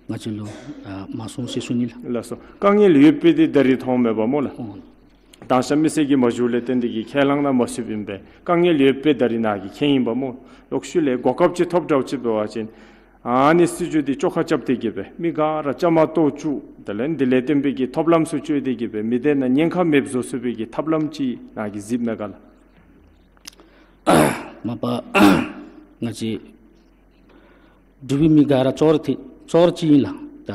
ང་བཅས་ལུ་ཨ་མ་གསུངས་ཟེར་ཞུ་ནི་ལགས། ལགས་སོ། དཀའ་ངལ་ཡོདཔ་སྦེ་འདི་ད་རིས་མཐོངམ་མས་པ་སྨོ་ལགས། ཨོ། དང་ས་མི་སེར་གྱིས་མ་ཞུཝ་ལས་བརྟེན་ཏེ་གིས་ཁས་བླངས་ནང་མ་ཚུདཔ་ཨིན་པས། དཀའ་ངལ་ཡོདཔ་སྦེ་ད་རིས་ནཱ་གིས་མཁྱེན་ཡི་པ་སྨོ། ལོག་ཤུལ་ལས་གོ་སྐབས་ཅིག་ཐོབ་འདྲཝ་ཅིག་འབད་བ་ཅིན་ཨ་ནི་སྲིད་བྱུས་འདི་བཅོ་ཁ་རྐྱབ་སྟེ་གིས་སྦེ་མི་ག་ར་བཅའ་མར་གཏོགས་བཅུག། དེ་ལས་འདི་ལས་བརྟེན་པའི་གི་ཐོབ་ལམ་ཚུ་སྤྱོད་དེ་གིས་སྦེ་མི་སྡེ་ནང་ཉེན་ཁ་མེདཔ་བཟོ་ཚུགས་པའི་གི་ཐབས་ལམ་ཅིག་ནཱ་གིས་གཟིགསཔ་མས་ག་ལགས། མ་པ་ང་བཅས་འབྲུག་པའི་མི་ག་ར་ཅོག་ར་ཐད་ཅོག་ར་གཅིག་ཨིན་ལགས། ད་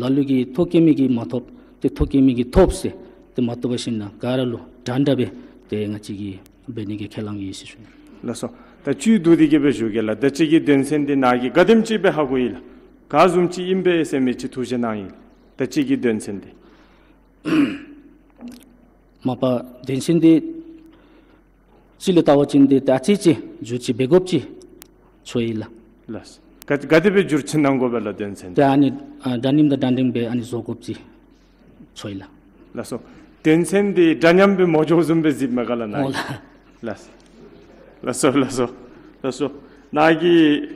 ལ་ལུ་གིས་ཐོ་བཀོད་མི་གིས་མ་ཐོབ་ཏེ་ཐོ་བཀོད་མི་གིས་ཐོབ་ཟེར་ཏེ་མ་ཐོབ་པར་ཞིན་ན་ག་ར་ལུ་འདྲན་འདྲ་སྦེ་ཏེ་ང་བཅས་ཀྱིས་འབད་ནི་གི་ཁས་བླངས་ཡོད་ཟེར་ཞུ་ནི། ལགས་སོ། ད་བཅུད་བསྡུ་སྟེ་གིས་སྦེ་ཞུ་གེ་ལགས། ད་ཅི་གི་དོན་ཚན་འདི་ནཱ་གིས་ག་དེམ་ཅིག་སྦེ་ཧ་གོ་ཡི་ལགས། ག་བཟུམ་ཅིག་ཨིན་པས་ཟེར་མི་ཅིག་ཐུགས་བཞེད་གནང་ཡི། ད་ཅི་གི་དོན་ཚན་འདི། མ་པ་དོན་ཚན་འདི་ཅིག་ལས་བལྟ་བ་ཅིན་ཏེ་ད་ཨ་ཙི་ཅིག་བསྒྱུར་བཅོས་འབད་དགོཔ་ཅིག་ཚོར་ཡི་ལགས། ལགས། ག་ག་དེ་སྦེ་བསྒྱུར་བཅོས་གནང་དགོ་པས་ལགས་དོན་ཚན་འདི། ད་ཨ་ནི་ཨ་འདྲ་མཉམ་དང་འདྲ་འདྲ་སྦེ་ཨ་ནི་བཟོ་དགོཔ་ཅིག་ཚོར་ཡི་ལགས། ལགས་སོ། དོན་ཚན་འདི་འདྲ་མཉམ་སྦེ་མ་བཟོཝ་བཟུམ་སྦེ་གཟིགསཔ་མས་ག་ལགས་ནཱ། ཨོ་ལགས། ལགས། ལགས་སོ་ལགས་སོ། ལགས་སོ། ནཱ་གིས་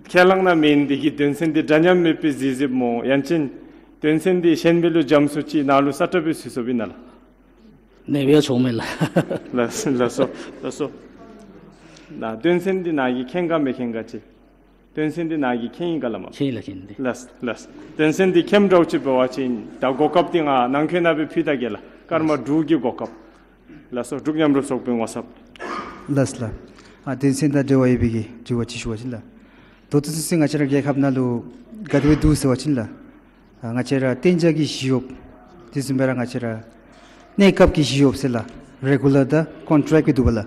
ཁས་བླངས་གནང་མི་འདི་གི་དོན་ཚན་འདི་འདྲ་མཉམ་མེད་པའི་གཟིགས་གཟིགསཔ་སྨོ། ཡང་ཅིན་དོན་ཚན་འདི་གཞན་མི་ལུ་འཇམ་སུ་ཅིག་ནཱ་ལུ་ས་ཁྲ་སྦེ་ཚུད་སོཔ་ཨིན་ན་ལགས། ནེ་བའི་ཆོག་མེ་ལགས། ལགས་ལགས་སོ་ལགས་སོ། ནཱ་དོན་ཚན་འདི་ནཱ་གིས་མཁྱེན་ག་མི་མཁྱེན་ག་ཅིག། དོན་ཚན་འདི་ནཱ་གིས་མཁྱེན་ཡི་ག་ལགས་མ། མཁྱེན་ལགས་མཁྱེན་ཏེ། ལགས་ལགས། དོན་ཚན་འདི་མཁྱེནམ་འདྲཝ་ཅིག་འབད་བ་ཅིན་ད་གོ་སྐབས་འདི་ང་ནང་འཁོད་ནང་སྦེ་ཕུལ་ད་གེ་ལགས། སྐར་མ་དྲུག་གི་གོ་སྐབས། ལགས་སོ། འབྲུག་མཉམ་རུབ་ཚོགས་པའི་ངོ་ཚབ། ལགས་ལགས། ཨ་དོན་ཚན་དང་འབྲེལ་བ་ཡོད་པའི་གི་དྲི་བ་ཅིག་ཞུ་བ་ཅིན་ལགས། ད་ལྟོ་ཚུན་ཚོད་ང་བཅས་ར་རྒྱལ་ཁབ་ནང་ལུ་ག་དེ་སྦེ་འདུག་ཟེར་བ་ཅིན་ལགས། ཨ་ང་བཅས་ར་གཏན་འཇགས་ཀྱི་ཞི་གཡོགཔ་དེ་བཟུམ་སྦེ་ར་ང་བཅས་ར་གནས་སྐབས་ཀྱི་ཞི་གཡོགཔ་ཟེར་ལགས། རེ་གུ་ལར་དང་ཀོན་ཊེཀཊ་འདུག་པ་ལགས།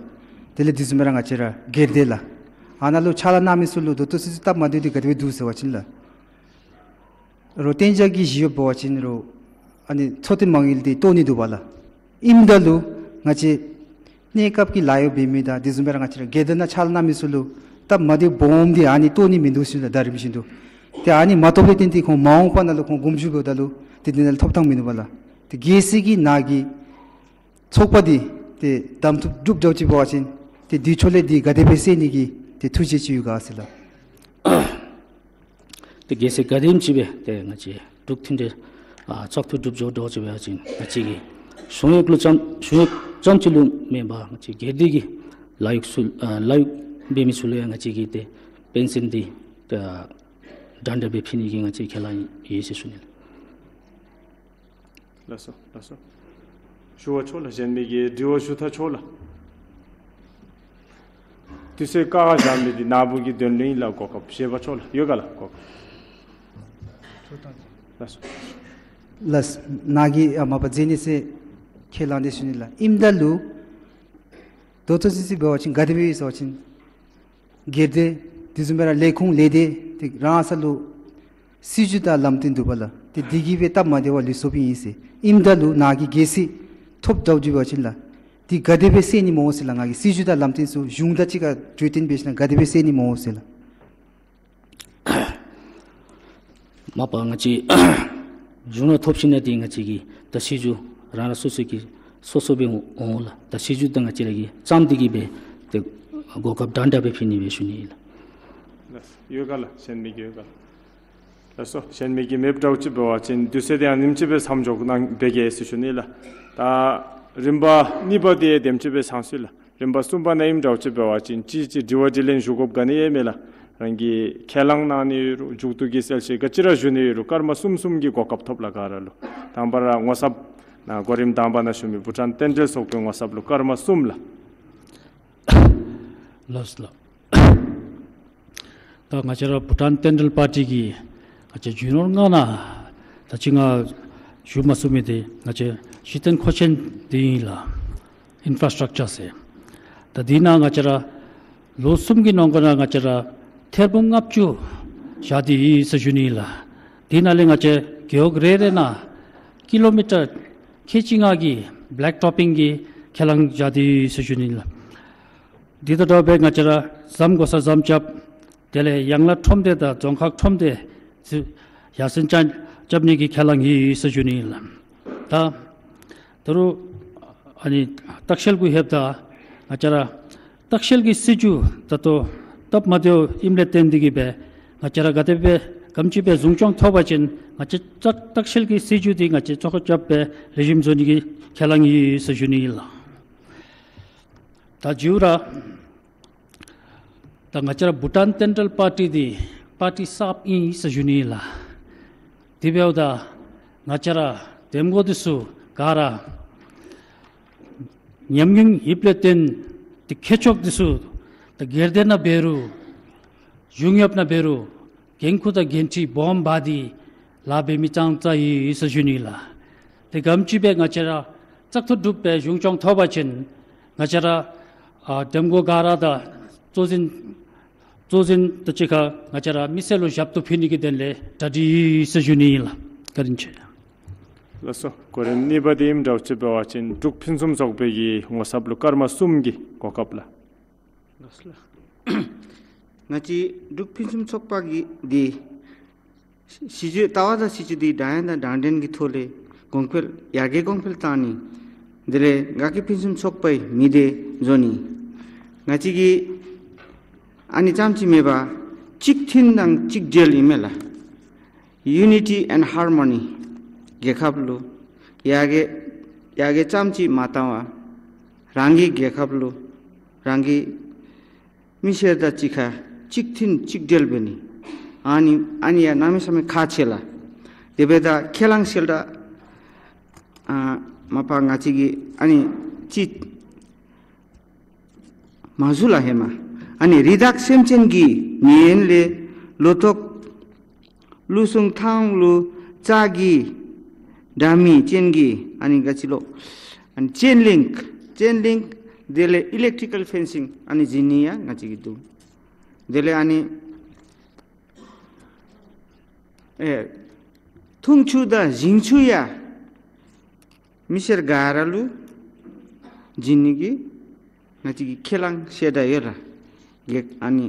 དེ་ལས་དེ་བཟུམ་སྦེ་ར་ང་བཅས་ར་སྒེར་སྡེ་ལགས། ཨ་ནཱ་ལུ་ཕྱག་ལཱ་གནང་མི་ཚུ་ལུ་ད་ལྟོ་ཚུན་ཚོད་སྟབས་མ་བདེཝ་འདི་ག་དེ་སྦེ་འདུག་ཟེར་བ་ཅིན་ལགས། རོགས་གཏན་འཇགས་ཀྱི་ཞི་གཡོགཔ་འབད་བ་ཅིན་རོགས་ཨ་ནི་འཚོ་རྟེན་མ་དངུལ་འདི་བཏོན་ནི་འདུག་པ་ལགས། ཨིནམ་ད་ལུ་ང་བཅས་གནས་སྐབས་ཀྱི་ལཱ་གཡོག་འབད་མི་དང་དེ་བཟུམ་སྦེ་ར་ང་བཅས་ར་སྒེར་སྡེ་ནང་ཕྱག་ལཱ་གནང་མི་ཚུ་ལུ་སྟབས་མ་བདེཝ་སྦོམ་འདི་ཨ་ནི་བཏོན་ནི་མིན་འདུག་ཟེར་ལགས། ད་རིམ་བཞིན་དུ། ཏེ་ཨ་ནི་མ་ཐོབ་པའི་བརྟེན་ཏེ་ཁོང་མ་འོངས་པ་ནང་ལུ་ཁོང་དགོངས་ཞུ་འབདཝ་ད་ལུ་ཏེ་འདི་ནང་ལུ་ཐོབ་ཐངས་མིན་འདུག་པ་ལགས། ཏེ་གལ་སྲིད་ཀྱི་ནཱ་གིས་ཚོགས་པ་འདི་ཏེ་གདམ་འཐུ་གྲུབ་འགྱོ་ཅི་འབད་བ་ཅིན་ཏེ་དེའི་ཕྱོགས་ལས་འདི་ག་དེ་སྦེ་སེལ་ནི་གི་ཏེ་ཐུགས་བཞེད་ཅིག་ཡོད་ག་ཟེར་ལགས། ཏེ་གལ་སྲིད་ག་དེམ་ཅིག་སྦེ་ཏེ་ང་བཅས་འབྲུག་མཐུན་འབྲེལ་ཨ་བཙག་འཐུ་གྲུབ་འགྱོ་འགྱོ་ཅི་འབད་བ་ཅིན་ང་བཅས་ཀྱི་གཞུང་གཡོག་ལུ་ཙམ་གཞུང་གཡོག་ཙམ་ཅིག་ལུ་མེན་པར་ང་བཅས་སྒེར་སྡེ་གི་ལཱ་གཡོག་ཚུ་ཨ་ལཱ་གཡོག་འབད་མི་ཚུ་ལུ་ཡང་ང་བཅས་ཀྱིས་ཏེ་པེན་སིོན་འདི་ཏེ་འདྲན་འདྲ་སྦེ་ཕུལ་ནི་གི་ང་བཅས་ཁས་བླངས་ཡོད་ཟེར་ཞུ་ནི། ལགས་སོ་ལགས་སོ། ཞུ་བ་ཆོག་ལགས། གཞན་མི་གིས་དྲི་བ་ཞུ་ད་ཆོག་ལགས། དུས་ཚོད་བཀག་བཞག་མི་འདི་ནཱ་བུ་གི་དོན་ལུ་ཨིན་ལགས། གོ་སྐབས་བཞེས་པ་ཆོག་ལགས། ཡོད་ག་ལགས་གོ་སྐབས། ལགས་སོ། ལགས་ནཱ་གིས་ཨ་མ་པ་མཛད་ནི་ཟེར་ཁས་བླངས་ཏེ་ཞུ་ནི་ལགས། ཨིནམ་ད་ལུ་ད་ལྟོ་ཚུན་ཚོད་འབད་བ་ཅིན་ག་དེ་སྦེ་ཡོད་ཟེར་བ་ཅིན་སྒེར་སྡེ་དེ་བཟུམ་སྦེ་ར་ལས་ཁུངས་ལས་སྡེ་དེ་རང་ས་ལུ་སྲིད་བྱུས་དང་ལམ་སྟོན་འདུག་པ་ལགས། ཏེ་འདི་གིས་སྦེ་སྟབས་མ་བདེཝ་ལུས་སོཔ་ཨིན་ཟེར། ཨིནམ་ད་ལུ་ནཱ་གིས་གལ་སྲིད་ཐོབ་འགྱོ་ཅི་འབད་བ་ཅིན་ལགས། འདི་ག་དེ་སྦེ་སེལ་ནི་སྨོ་ཟེར་ལགས། ནཱ་གིས་སྲིད་བྱུས་དང་ལམ་སྟོན་ཚུ་གཞུང་དང་གཅིག་ཁར་གྲོས་བསྟུན་འབད་ཞིནམ་ག་དེ་སྦེ་སེལ་ནི་སྨོ་ཟེར་ལགས། མ་པ་ང་བཅས་གཞུང་ནང་ཐོབ་ཞིནམ་ལས་ཏེ་ང་བཅས་ཀྱིས་ད་སྲིད་བྱུས་རང་རང་སོ་སོ་གི་སོ་སོ་སྦེ་འོང་ལགས། ད་སྲིད་བྱུས་ད་ང་བཅས་ར་གིས་བརྩམས་ཏེ་གིས་སྦེ་ཏེ་གོ་སྐབས་འདྲན་འདྲ་སྦེ་ཕུལ་ནི་སྦེ་ཞུ་ནི་ལགས། ལགས་ཡོད་ག་ལགས། གཞན་མི་གིས་ཡོད་ག་ལགས། ལགས་སོ། གཞན་མི་གིས་མེདཔ་འདྲཝ་ཅིག་འབད་བ་ཅིན་དུས་ཚོད་དེ་ཡང་ཉིནམ་གཅིག་སྦེ་མཚམས་འཇོག་གནང་འབད་གེ་ཟེར་ཞུ་ནི་ལགས། ད་རིམ་པ་གཉིས་པ་དེ་དེམ་ཅིག་སྦེ་ཚང་སོ་ཡི་ལགས། རིམ་པ་གསུམ་པ་ནང་ཨིནམ་འདྲཝ་ཅིག་འབད་བ་ཅིན་ཅིག་ཅིག་དྲི་བ་དྲིས་ལན་ཞུ་དགོཔ་ག་ནི་ཡང་མེད་ལགས། རང་གིས་ཁས་བླངས་གནང་ནི་ཡོད་རུང་མཇུག་བསྡུ་གི་གསལ་བཤད་ག་ཅི་ར་ཞུ་ནི་ཡོད་རུང་སྐར་མ་གསུམ་གསུམ་གྱི་གོ་སྐབས་ཐོབ་ལགས་ག་ར་ལུ། དང་པ་ར་ངོ་ཚབ་ནཱ་གོ་རིམ་དང་པ་ནང་ཞུ་མི་བྷུ་ཊཱན་རྟེན་འབྲེལ་ཚོགས་པའི་ངོ་ཚབ་ལུ་སྐར་མ་གསུམ་ལགས། ལགས་ལགས། ད་ང་བཅས་ར་བྷུ་ཊཱན་རྟེན་འབྲེལ་པར་ཊི་གི་ང་བཅས་རྒྱུ་ནོར་ལྔ་ནང་ད་ཅི་ང་ཞུ་མ་ཚུགས་མི་འདི་ང་བཅས་གཞི་རྟེན་མཁོ་ཆེན་འདི་ཨིན་ལགས། ཨིན་ཕ་ར་སི་ཊག་ཅར་ཟེར། ད་འདི་ནང་ང་བཅས་ར་ལོ་གསུམ་གྱི་ནང་འཁོད་ནང་ང་བཅས་ར་ཐེར་འབུམ་ལྔ་བཅུ་བཞག་སྟེ་ཡོད་ཟེར་ཞུ་ནི་ཨིན་ལགས། འདི་ནང་ལས་ང་བཅས་རྒེད་འོག་རེ་རེ་ནང་ཀི་ལོ་མི་ཊར་ཁལ་གཅིག་ལྔ་གི་བེ་ལེག་ཊོ་པིང་གི་ཁས་བླངས་བཞག་སྟེ་ཡོད་ཟེར་ཞུ་ནི་ཨིན་ལགས། འདི་དང་འདྲཝ་སྦེ་ང་བཅས་ར་ཟམ་བགོ་ས་ཟམ་རྐྱབ། དེ་ལས་ཡང་ལ་ཁྲོམ་སྡེ་དང་རྫོང་ཁག་ཁྲོམ་སྡེ་ཚུ་ཡར་སེང་རྐྱབ་རྐྱབ་ནི་གི་ཁས་བླངས་ཡོད་ཟེར་ཞུ་ནི་ཨིན་ལགས། ད་ད་རུང་ཨ་ནི་ལྟ་བཤལ་གུ་ལྷོདཔ་ད་ང་བཅས་ར་ལྟ་བཤལ་གྱི་སྲིད་བྱུས་ད་ལྟོ་སྟབས་མ་བདེཝ་ཨིནམ་ལས་བརྟེན་ཏེ་གིས་སྦེ་ང་བཅས་ར་ག་དེ་སྦེ་ག་དེམ་ཅིག་སྦེ་གཞུང་སྐྱོང་ཐོབ་པ་ཅིན་ང་བཅས་ལྟ་ལྟ་བཤལ་གྱི་སྲིད་བྱུས་འདི་ང་བཅས་བཙོག་རྐྱབ་སྦེ་ལེགས་ཤོམ་བཟོ་ནི་གི་ཁས་བླངས་ཡོད་ཟེར་ཞུ་ནི་ཨིན་ལགས། ད་མཇུག་ར་ད་ང་བཅས་ར་བྷུ་ཊཱན་རྟེན་འབྲེལ་པར་ཊི་འདི་པར་ཊི་གསརཔ་ཨིན་ཟེར་ཞུ་ནི་ཨིན་ལགས། དེ་འབདཝ་ད་ང་བཅས་ར་འདེམས་བསྐོ་འདི་ཚུ་ག་ར་ཉམས་མྱོང་ཡོདཔ་ལས་བརྟེན་ཏེ་མཁས་མཆོག་འདི་ཚུ་ད་སྒེར་སྡེ་ནང་འབད་རུང་གཞུང་གཡོགཔ་ནང་འབད་རུང་འགན་ཁུར་དང་འགན་འཁྲི་སྦོམ་འབག་སྟེ་ལཱ་འབད་མི་ཙང་ཙ་ཨིན་ཟེར་ཞུ་ནི་ཨིན་ལགས། ཏེ་ག་དེམ་ཅིག་སྦེ་ང་བཅས་ར་བཙག་འཐུ་གྲུབ་སྦེ་གཞུང་སྐྱོང་ཐོབ་པ་ཅིན་ང་བཅས་ར་ཨ་འདེམས་བསྐོ་ག་ར་དང་གཙོ་འཛིན་གཙོ་འཛིན་དང་གཅིག་ཁར་ང་བཅས་ར་མི་སེར་ལུ་ཞབས་ཏོག་ཕུལ་ནི་གི་དོན་ལས་གྲ་སྒྲིག་ཡོད་ཟེར་ཞུ་ནི་ཨིན་ལགས། བཀའ་དྲིན་ཆེ། ལགས་སོ། གོ་རིམ་གཉིས་པ་འདི་ཨིནམ་འདྲཝ་ཅིག་འབད་བ་ཅིན་འབྲུག་ཕུན་སུམ་ཚོགས་པའི་གི་ངོ་ཚབ་ལུ་སྐར་མ་གསུམ་གྱི་གོ་སྐབས་ལགས། ལགས་སོ་ལགས། ང་བཅས་འབྲུག་ཕུན་སུམ་ཚོགས་པ་གི་འདི་སྲིད་བྱུས་ལྟ་བ་དང་སྲིད་བྱུས་འདི་དྲང་ཡང་དང་དྲང་བདེན་གྱི་ཐོག་ལས་གོང་འཕེལ་ཡར་རྒྱས་གོང་འཕེལ་བཏང་ནི། དེ་ལས་དགའ་སྐྱིད་ཕུན་སུམ་ཚོགས་པའི་མི་སྡེ་བཟོ་ནི། ང་བཅས་ཀྱི་ ཨ་ནི་རྐྱངམ་ཅིག་མེན་པར་གཅིག་མཐུན་དང་གཅིག་སྒྲིལ་ཨིན་མས་ལགས། Unity and harmony། རྒྱལ་ཁབ་ལུ་ཡར་རྒྱས་ཡར་རྒྱས་རྐྱངམ་ཅིག་མ་བཏང་བར་རང་གི་རྒྱལ་ཁབ་ལུ་རང་གི་མི་སེར་དང་གཅིག་ཁར་གཅིག་མཐུན་གཅིག་སྒྲིལ་འབད་ནི། ཨ་ནི་ཨ་ནི་ཡང་གནམ་མེད་ས་མེད་ཁག་ཆེ་ལགས། དེ་འབདཝ་ད་ཁས་བླངས་གསལ་བསྒྲགས་ཨ་མ་པ་ང་བཅས་ཀྱིས་ཨ་ནི་ཅིག་མ་ཞུ་ལགས་ཧེ་མ། ཨ་ནི་རི་དྭགས་སེམས་ཅན་གྱི་ཉེན་ལས་ལོ་ཏོག་ལུ་སོང་ཐང་ལུ་ལྕགས་ཀྱི་འདྲ་མིན་ཅན་གྱི་ཨ་ནི་ག་ཅི་ལོ། ཨ་ནི་ཅེན་ལིང་ཅེན་ལིང་དེ་ལས་ཨི་ལེག་ཊི་ཀལ་ཕེན་སིང་ཨ་ནི་བྱིན་ནི་ཡང་ང་བཅས་ཀྱིས་འདུག། དེ་ལས་ཨ་ནི་ཨེ་འཐུང་ཆུ་དང་ཞིང་ཆུ་ཡང་མི་སེར་ག་ར་ལུ་བྱིན་ནི་གི་ང་བཅས་ཀྱིས་ཁས་བླངས་གསལ་བསྒྲགས་ཡོད་ལགས། གེ་ཨ་ནི་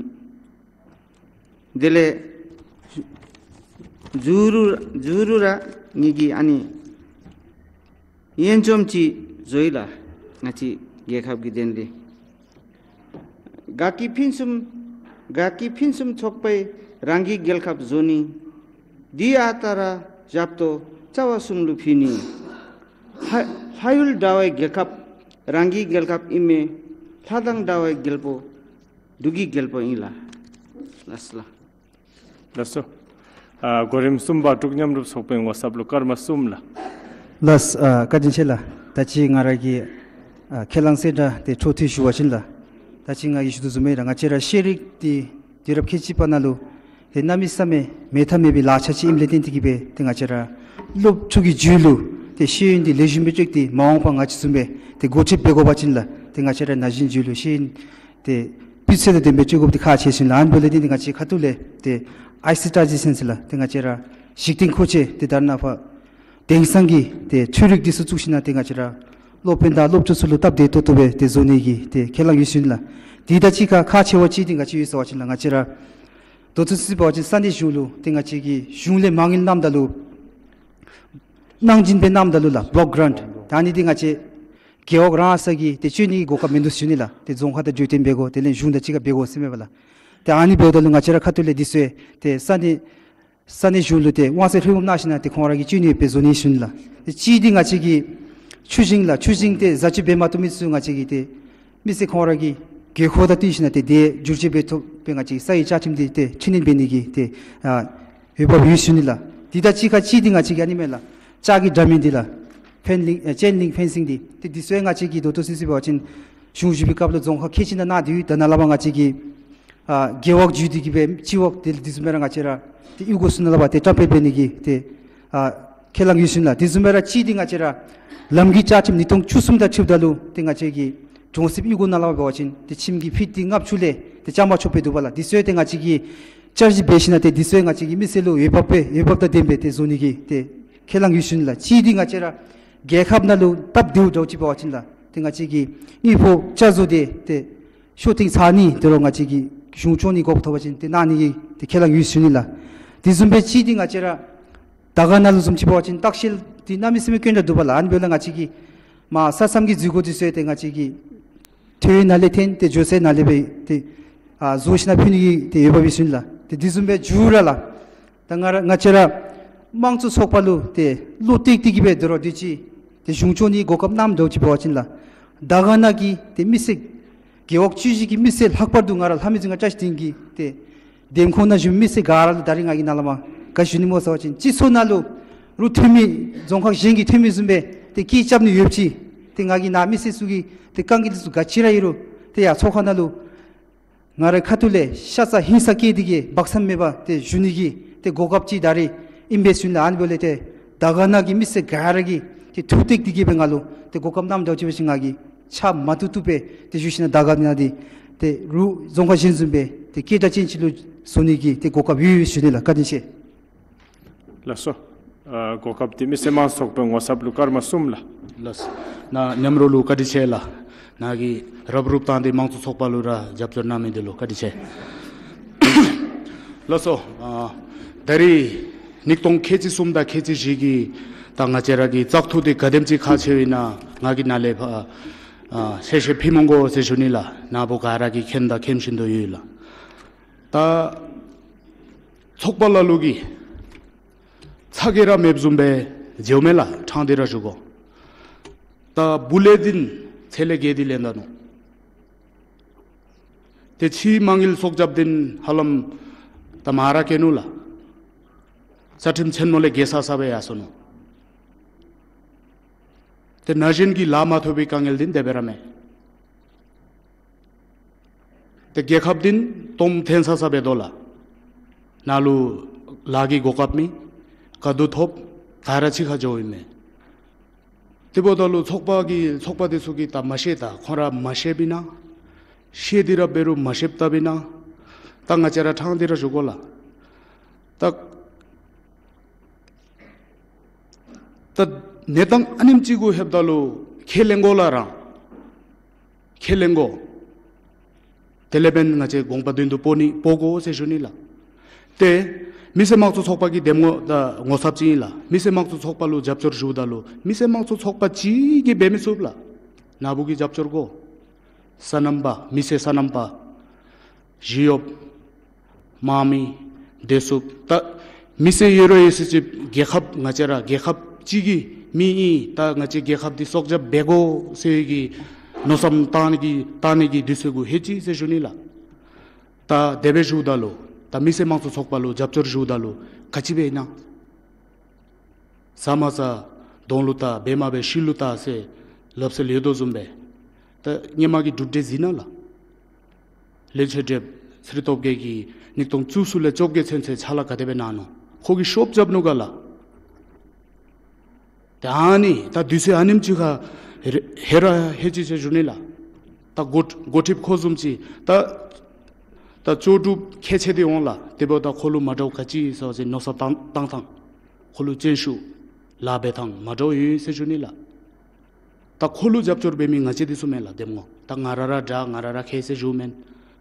དེ་ལས་ཇུ་རུ་ཇུ་རུ་ར་ངེ་གི་ཨ་ནི་ཡན་ཅོམ་ཅིག་བཟོ་ཡི་ལགས། ང་བཅས་རྒྱལ་ཁབ་ཀྱི་དོན་ལས་དགའ་སྐྱིད་ཕུན་སུམ་དགའ་སྐྱིད་ཕུན་སུམ་ཚོགས་པའི་རང་གི་རྒྱལ་ཁབ་བཟོ་ནི། འདི་ཨ་རྟག་ར་ཞབས་ཏོག་རྩ་བ་གསུམ་ལུ་ཕུལ་ནི། ལྷ་ལྷ་ཡུལ་འདྲ་བའི་རྒྱལ་ཁབ་རང་གི་རྒྱལ་ཁབ་ཨིན་མས། ལྷ་དང་འདྲ་བའི་རྒྱལ་པོ་འབྲུག་གི་རྒྱལ་པོ་ཨིན་ལགས། ལགས་སོ་ལགས། ལགས་སོ། ཨ་གོ་རིམ་གསུམ་པ་འབྲུག་མཉམ་རུབ་ཚོགས་པའི་ངོ་ཚབ་ལུ་སྐར་མ་གསུམ་ལགས། ལགས་སོ། ཨ་བཀའ་དྲིན་ཆེ་ལགས། ད་ཅི་ང་ར་གི་ཨ་ཁས་བླངས་གསལ་བསྒྲགས་དེ་འཕྲོ་མཐུད་ཞུ་བ་ཅིན་ལགས། ད་ཅི་ང་གིས་ཞུ་དོ་བཟུམ་སྦེ་ར་ང་བཅས་ར་ཤེས་རིག་འདི་དུས་རབས་ཁལ་གཅིག་པ་ནང་ལུ་ཏེ་གནམ་མེད་ས་མེད་མེད་ཐབས་མེད་པའི་ལག་ཆ་ཅིག་ཨིནམ་ལས་བརྟེན་ཏེ་གིས་སྦེ་ཏེ་ང་བཅས་ར་སློབ་ཕྲུག་གི་རྒྱུད་ལུ་ཏེ་ཤེས་ཡོན་འདི་ལེགས་ཤོམ་སྦེ་བཅོས་ཏེ་མ་འོངས་པ་ང་བཅས་བཟུམ་སྦེ་ཏེ་འགོ་ཁྲིདཔ་འབད་དགོ་པ་ཅིན་ལགས། ཏེ་ང་བཅས་ར་ན་གཞོན་རྒྱུད་ལུ་ཤེས་ཡོན་ཏེ་སྤུས་ཚད་དང་ལྡནམ་སྦེ་བཅོ་དགོཔ་འདི་ཁག་ཆེ་ཟེར་ཨིན་ལགས། ཨ་ནི་འབདཝ་ལས་ཏེ་ང་བཅས་ཁ་ཐུག་ལས་ཏེ་ཨའི་སི་ཊར་ཇི་ཟེར་ཨིན་ལགས། ཏེ་ང་བཅས་ར་གཞི་རྟེན་མཁོ་ཆས་ཏེ་ད་རེས་ནངས་པ་དེང་སང་གི་ཏེ་འཕྲུལ་རིག་འདི་ཚུ་བཙུགས་ཞིནམ་ཏེ་ང་བཅས་ར་སློབ་དཔོན་དང་སློབ་ཕྲུག་ཚུ་ལུ་སྟབས་བདེ་ཏོག་ཏོ་སྦེ་ཏེ་བཟོ་ནི་གི་ཏེ་ཁས་བླངས་ཡོད་ཟེར་ཨིན་ལགས། དེ་དང་གཅིག་ཁར་ཁག་ཆེ་བ་ཅིག་འདི་ང་བཅས་ཡོད་ཟེར་བ་ཅིན་ལགས། ང་བཅས་ར་ད་ལྟོ་ཚུན་ཚོད་འབད་བ་ཅིན་ས་གནས་གཞུང་ལུ་ཏེ་ང་བཅས་ཀྱིས་གཞུང་ལས་མ་དངུལ་གནངམ་ད་ལུ་གནང་སྦྱིན་སྦེ་གནངམ་ད་ལུ་ལགས་བོ་ལོཀ་གྲཱནཊ་ད་ཨ་ནི་འདི་ང་བཅས་རྒེད་འོག་རང་སོ་གིས་ཏེ་སྤྱོད་ནི་གི་གོ་སྐབས་མིན་འདུག་ཟེར་ཨིན་ལགས། ཏེ་རྫོང་ཁག་དང་འབྲེལ་མཐུད་འབད་དགོ། དེ་ལས་གཞུང་དང་གཅིག་ཁར་འབད་དགོ་ཟེར་མས་པ་ལགས། ཏེ་ཨ་ནི་འབདཝ་ད་ལུ་ང་བཅས་ར་ཁ་ཐུག་ལས་འདི་ཚུ་ཏེ་ས་གནས་ས་གནས་གཞུང་ལུ་ཏེ་དབང་ཚད་ལྷོད་མོ་གནང་ཞིནམ་ཏེ་ཁོང་ར་གིས་སྤྱོད་ནི་སྦེ་བཟོ་ནི་ཟེར་ཨིན་ལགས། ཏེ་གཅིག་འདི་ང་བཅས་ཀྱི་ཆུ་ཞིང་ལགས། ཆུ་ཞིང་ཏེ་བཟའ་སྤྱོད་འབད་མ་བཏུབ་མི་ཚུ་ང་བཅས་ཀྱིས་ཏེ་མི་སེར་ཁོང་ར་གི་དགོས་མཁོ་དང་བསྟུན་ཞིནམ་ཏེ་དེ་བསྒྱུར་བཅོས་འབད་ཐོག་སྦེ་ང་བཅས་ཀྱིས་ས་ཡི་བཅའ་ཁྲིམས་འདི་ཏེ་འཕྲི་སྣོན་འབད་ནི་གི་ཏེ་ཨ་འོས་འབབ་ཡོད་ཟེར་ཨིན་ལགས། དེ་དང་གཅིག་ཁར་གཅིག་འདི་ང་བཅས་ཀྱི་ཨ་ནི་མས་ལགས། ལྕགས་ཀྱི་འདྲ་མིན་འདི་ལགས། ཕེན་ལིང་ཨེ་ཅེན་ལིང་ཕེན་སིང་འདི་ཏེ་འདི་ཚུ་ཡང་ང་བཅས་ཀྱིས་ད་ལྟོ་ཚུན་ཚོད་འབད་བ་ཅིན་གཞུང་ཞུ་བའི་སྐབས་ལུ་རྫོང་ཁག་ཁལ་གཅིག་ནང་གནང་སྟེ་ཡོད། ད་ནཱ་ལས་ཕར་ང་བཅས་ཀྱིས་ཨ་རྒེད་འོག་བརྒྱུད་དེ་གིས་སྦེ་སྤྱི་འོག་དེ་ལས་དེ་བཟུམ་སྦེ་ར་ང་བཅས་ར་ཏེ་གཡུས་སྒོ་ཚུ་ནང་ལས་ཕར་ཏེ་བཀྲམ་སྤེལ་འབད་ནི་གི་ཏེ་ཨ་ཁས་བླངས་ཡོད་ཟེར་ཨིན་ལགས། དེ་བཟུམ་སྦེ་ར་གཅིག་འདི་ང་བཅས་ར་ལམ་གྱི་བཅའ་ཁྲིམས་ཉིས་སྟོང་བཅུ་གསུམ་དང་འཁྲིལཝ་ད་ལུ་ཏེ་ང་བཅས་ཀྱི་གྲོང་གསེབ་གཡུས་སྒོ་ནང་ལས་ཕར་འབད་བ་ཅིན་ཏེ་ཁྱིམ་གྱི་ཕིཊ་འདི་ལྔ་བཅུ་ལས་ཏེ་བཅའ་མར་ཆོག་པའི་འདུག་པ་ལགས། དེ་ཚུ་ཡང་ཏེ་ང་བཅས་ཀྱིས་བསྐྱར་ཞིབ་འབད་ཞིནམ་ཏེ་དེ་ཚུ་ཡང་ང་བཅས་ཀྱིས་མི་སེར་ལུ་འོས་འབབ་སྦེ་འོས་འབབ་དང་ལྡནམ་སྦེ་ཏེ་བཟོ་ནི་གི་ཏེ་ཁས་བླངས་ཡོད་ཟེར་ཨིན་ལགས། གཅིག་འདི་ང་བཅས་ར་རྒྱལ་ཁབ་ནང་ལུ་སྟབས་བདེཝ་འདྲཝ་ཅིག་འབད་བ་ཅིན་ལགས། ཏེ་ང་བཅས་ཀྱི་དངུལ་ཕོགས་བསྐྱར་བཟོ་འདི་ཏེ་ཤོ་ཐེངས་ཚར་གཉིས་དེ་རུང་ང་བཅས་ཀྱི་གཞུང་སྐྱོང་ནི་གོ་སྐབས་ཐོབ་པ་ཅིན་ཏེ་གནང་ནི་གི་ཏེ་ཁས་བླངས་ཡོད་ཟེར་ཨིན་ལགས། དེ་བཟུམ་སྦེ་གཅིག་འདི་ང་བཅས་ར་དར་དཀར་ནང་ལུ་བཟུམ་ཅིག་འབད་བ་ཅིན་ལྟ་བཤལ་འདི་གནམ་མེད་ས་མེད་དཀོན་དྲགས་འདུག་པ་ལགས། ཨ་ནི་འབདཝ་ལས་ང་བཅས་ཀྱིས་མར་ས་མཚམས་ཀྱི་འཛུལ་སྒོ་འདི་ཚུ་ཡང་ཏེ་ང་བཅས་ཀྱིས་ཐོ་ཡིག་ནང་ལས་འཐོན་ཏེ་འགྱོ་སའི་ནང་ལས་སྦེ་ཏེ་ཨ་བཟོ་ཞིནམ་ཕུལ་ནི་གི་ཏེ་འོས་འབབ་ཡོད་ཟེར་ཨིན་ལགས། ཏེ་དེ་བཟུམ་སྦེ་མཇུག་ར་ལགས། ད་ང་ར་ང་བཅས་ར་དམངས་གཙོ་ཚོགས་པ་ལུ་ཏེ་བློ་གཏད་དེ་གིས་སྦེ་དོ་རུང་དུས་ཅི་ཏེ་གཞུང་སྐྱོང་ནི་གོ་སྐབས་གནངམ་འདྲཝ་ཅིག་འབད་བ་ཅིན་ལགས། དར་དཀར་ནང་གི་ཏེ་མི་སེར་རྒེད་འོག་བཅུ་བཞི་གི་མི་སེར་ལྷག་པར་དུ་ང་ར་ལྷ་མི་རྫོང་ཁག་བཀྲ་ཤིས་སྡིངས་ཀྱི་ཏེ་འདེམས་ཁོངས་ནང་བཞུགས་མི་སེར་ག་ར་ལུ་ད་རིས་ང་གིས་ནཱ་ལས་མར་ག་ཞུ་ནི་སྨོ་ཟེར་བ་ཅིན་སྤྱི་ཚོགས་ནང་ལུ་རུང་འཐུས་མི་རྫོང་ཁག་གཞན་གྱི་འཐུས་མི་བཟུམ་སྦེ་ཏེ་སྐད་རྐྱབ་ནི་ཡོདཔ་ཅིག་ཏེ་ང་གིས་ནཱ་མི་སེར་ཚུ་གི་ཏེ་དཀའ་ངལ་ཚུ་ག་ཅི་ར་ཡོད་རུང་ཏེ་ཡར་ཚོགས་ཁང་ནང་ལུ་ང་རའི་ཁ་ཐུག་ལས་ཤ་ཚ་ཧིང་ཚ་བསྐྱེད་དེ་གིས་སྦ་གསང་མེད་པར་ཏེ་ཞུ་ནི་གི་ཏེ་གོ་སྐབས་ཅིག་ད་རིས་ཨིན་པས་ཟེར་ཨིན་ལགས། ཨ་ནི་འབདཝ་ལས་ཏེ་དར་དཀར་ནང་གི་མི་སེར་ག་ར་གིས་ཏེ་ཐུགས་གཏད་དེ་གིས་སྦེ་ང་ལུ་ཏེ་གོ་སྐབས་གནངམ་འདྲཝ་ཅིག་འབད་བ་ཅིན་ང་གིས་ཕྱག་མ་བཏུབ་བཏུབ་སྦེ་ཏེ་ཞུ་ཞིནམ་དར་དཀར་ནང་འདི་ཏེ་རུང་རྫོང་ཁག་གཞན་བཟུམ་སྦེ་ཏེ་སྐད་གྲགས་ཅན་ཅིག་ལུ་བཟོ་ནི་གི་ཏེ་གོ་སྐབས་ཡོད་ཡོད་ཞུ་ནི་ལགས། བཀའ་དྲིན་ཆེ། ལགས་སོ། ཨ་གོ་སྐབས་འདི་མི་སེར་དམངས་གཙོ་ཚོགས་པའི་ངོ་ཚབ་ལུ་སྐར་མ་གསུམ་ལགས། ལགས་སོ། ནཱ་མཉམ་རོགས་ལུ་བཀའ་དྲིན་ཆེ་ལགས། ནཱ་གིས་རབ་རུབ་བཏང་སྟེ་དམངས་གཙོ་ཚོགས་པ་ལུ་ར་རྒྱབ་སྐྱོར་གནང་མི་འདི་ལུ་བཀའ་དྲིན་ཆེ། ལགས་སོ། ཨ་ད་རིས་ཉིས་སྟོང་ཁལ་གཅིག་གསུམ་དང་ཁལ་གཅིག་བཞི་གི་ད་ང་བཅས་ར་གི་བཙག་འཐུ་འདི་ག་དེམ་ཅིག་ཁག་ཆེཝ་ཨིན་ན་ང་གིས་ནཱ་ལས་ཕར་ཨ་གསལ་བཤད་ཕུལ་མི་དགོ་ཟེར་ཞུ་ནི་ལགས། ནཱ་བུ་ག་ར་གིས་མཁྱེན་དང་མཁྱེན་བཞིན་དུ་ཡོད་ལགས། ད་ཚོགས་པ་ལ་ལུ་གིས་ཚ་གྱང་ར་མེདཔ་བཟུམ་སྦེ་མཇལཝ་མས་ལགས། ཕྲང་སྟེ་ར་ཞུ་དགོ། ད་བུ་ལས་འདི་ཚེ་ལས་བརྒལ་ཏེ་ལེན་ད་ནུག། ཏེ་ཕྱིའི་མ་དངུལ་སོག་རྐྱབ་འདི་ཧ་ལམ་ད་མ་ར་སྐྱེལ་ནུག་ལགས། རྩ་ཁྲིམས་ཆེན་མོ་ལས་བརྒལ་ས་ས་སྦེ་ཡར་སོ་ནུག། ཏེ་ན་གཞོན་གྱི་ལཱ་མ་ཐོབ་པའི་དཀའ་ངལ་འདི་དེ་སྦེ་ར་མས། ཏེ་རྒྱལ་ཁབ་འདི་སྟོངམ་འཐོན་ས་ས་སྦེ་དོ་ལགས། ནཱ་ལུ་ལཱ་གི་གོ་སྐབས་མེད། ག་དུས་ཐོབ་ག་ར་ཕྱི་ཁར་འགྱོཝ་ཨིན་མས། དེ་འབདཝ་ད་ལུ་ཚོགས་པ་གི་ཚོགས་པ་འདི་ཚུ་གིས་ད་མ་ཤེས། ད་ཁོང་ར་མ་ཤེསཔ་ཨིན་ན། ཤེས་ཏེ་ར་འབད་རུང་མ་ཤེསཔ་བཏབ་ཨིན་ན། ད་ང་བཅས་ར་ཕྲང་སྟེ་ར་ཞུ་དགོ་ལགས། ད་ད་གནས་སྟངས་ཨ་ནེམ་ཅིག་གུ་ལྷོདཔ་ད་ལུ་ཁས་ལེན་དགོ་ལགས་རང་། ཁས་ལེན་དགོ། དེ་ལས་འབདན་ང་བཅས་དགོངས་པ་དོན་དུ་འབོ་ནི་འབོ་དགོ་ཟེར་ཞུ་ནི་ལགས། ཏེ་མི་སེར་དམངས་གཙོ་ཚོགས་པ་གི་འདེམས་ངོ་ད་ངོ་ཚབ་ཅིག་ཨིན་ལགས། མི་སེར་དམངས་གཙོ་ཚོགས་པ་ལུ་རྒྱབ་སྐྱོར་ཞུཝ་ད་ལུ་མི་སེར་དམངས་གཙོ་ཚོགས་པ་གཅིག་གིས་འབད་མི་ཚུགས་ལགས། ནཱ་བུ་གིས་རྒྱབ་སྐྱོར་དགོ། སོ་ནམ་པ་མི་སེར་སོ་ནམ་པ་ཞི་གཡོགཔ་དམག་མི་བདེ་སྲུངཔ་ད་མི་སེར་ཡོད་རུང་ཡོད་ཟེར་ཅིག་རྒྱལ་ཁབ་ང་བཅས་ར་རྒྱལ་ཁབ་གཅིག་གི་མི་ཨིན། ད་ང་བཅས་རྒྱལ་ཁབ་འདི་སྲོག་སྐྱབས་འབད་དགོ་ཟེར་གྱི་མནོ་བསམ་བཏང་ནི་གི་བཏང་ནི་གི་དུས་ཚོད་གུ་ལྷོད་ཅི་ཟེར་ཞུ་ནི་ལགས། ད་དེ་སྦེ་ཞུཝ་ད་ལུ་ད་མི་སེར་དམངས་གཙོ་ཚོགས་པ་ལུ་རྒྱབ་སྐྱོར་ཞུཝ་ད་ལུ་ག་ཅི་སྦེ་ཨིན་ན། ཟ་མ་ཟ་དོང་ལུ་བཏགས། འབད་མ་འབད་ཤུལ་ལུ་བལྟ་ཟེར་སླབ་སྲོལ་ཡོད་དོ་བཟུམ་སྦེ་ད་ཧེ་མ་གི་གྲུབ་འབྲས་གཟིགས་གནང་ལགས། བློན་ཆེན་བགྲེསཔ་ཚེ་རིང་སྟོབས་རྒྱས་ཀྱིས་གཉིས་སྟོང་བཅུ་གསུམ་ལས་བཅོ་བརྒྱད་ཚུན་ཚོད་ཕྱག་ལཱ་ག་དེ་སྦེ་གནང་ནུག། ཁོ་གིས་ཤོབ་རྐྱབ་ནུག་ག་ལགས། ད་ཨ་ནི་ད་དུས་ཚོད་ཨ་ནེམ་ཅིག་ཁར་ཧེ་ར་ཧེ་ཅི་ཟེར་ཞུ་ནི་ལགས། ད་འགོ་འགོ་ཁྲིདཔ་ཁོ་བཟུམ་ཅིག་ད་ད་ལྕོགས་གྲུབ་ཁྱད་ཆེ་སྟེ་འོང་ལགས། དེ་འབདཝ་ད་ཁོ་ལུ་མ་འདྲཝ་ག་ཅི་ཟེར་བ་ཅིན་མནོ་བསམ་བཏང་བཏང་ཐངས་ཁོ་ལུ་སྤྱན་ཞུ་ལཱ་འབད་ཐངས་མ་འདྲཝ་ཡོད་ཟེར་ཞུ་ནི་ལགས། ད་ཁོ་ལུ་རྒྱབ་སྐྱོར་འབད་མི་ང་བཅས་འདི་ཚུ་མེན་ལགས་འདེམས་ངོ། ད་ང་ར་ར་དྲག་ང་ར་ར་མཁས་ཟེར་ཞུཝ་མེན།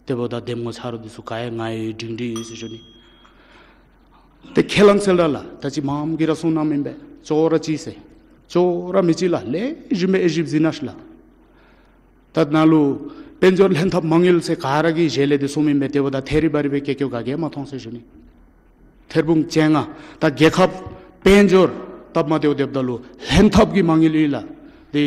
དེ་འབདཝ་ད་འདེམས་ངོ་ཆ་རོགས་འདི་ཚུ་ག་ཡོད་ང་ཡོད་སྒྲིང་སྒྲིང་ཡོད་ཟེར་ཞུ་ནི། ཏེ་ཁས་བླངས་ཟེར་ད་ལགས། ད་ཅི་མངམ་གིས་ར་གསུངས་གནངམ་ཨིན་པས། ཅོག་ར་གཅིག་ཟེར། ཅོག་ར་མི་གཅིག་ལགས། ལེགས་ཤོམ་སྦེ་དབྱེ་ཞིབ་གཟིགས་གནང་ཤིག་ལགས། ད་ནཱ་ལུ་དཔལ་འབྱོར་ལྷན་ཐབས་མ་དངུལ་ཟེར་ག་ར་གིས་ཞལ་ལས་འདི་གསུངམ་ཨིན་པས། དེ་འབདཝ་ད་ཐད་རི་བ་རི་སྦེ་སྐྱེལ་སྐྱོ་ག་གིས་མ་མཐོང་ཟེར་ཞུ་ནི། ཐེར་འབུམ་བཅོ་ལྔ། ད་རྒྱལ་ཁབ་དཔལ་འབྱོར་སྟབས་མ་བདེཝ་སྡོདཔ་ད་ལུ་ལྷན་ཐབས་ཀྱི་མ་དངུལ་ཨིན་ལགས། འདི་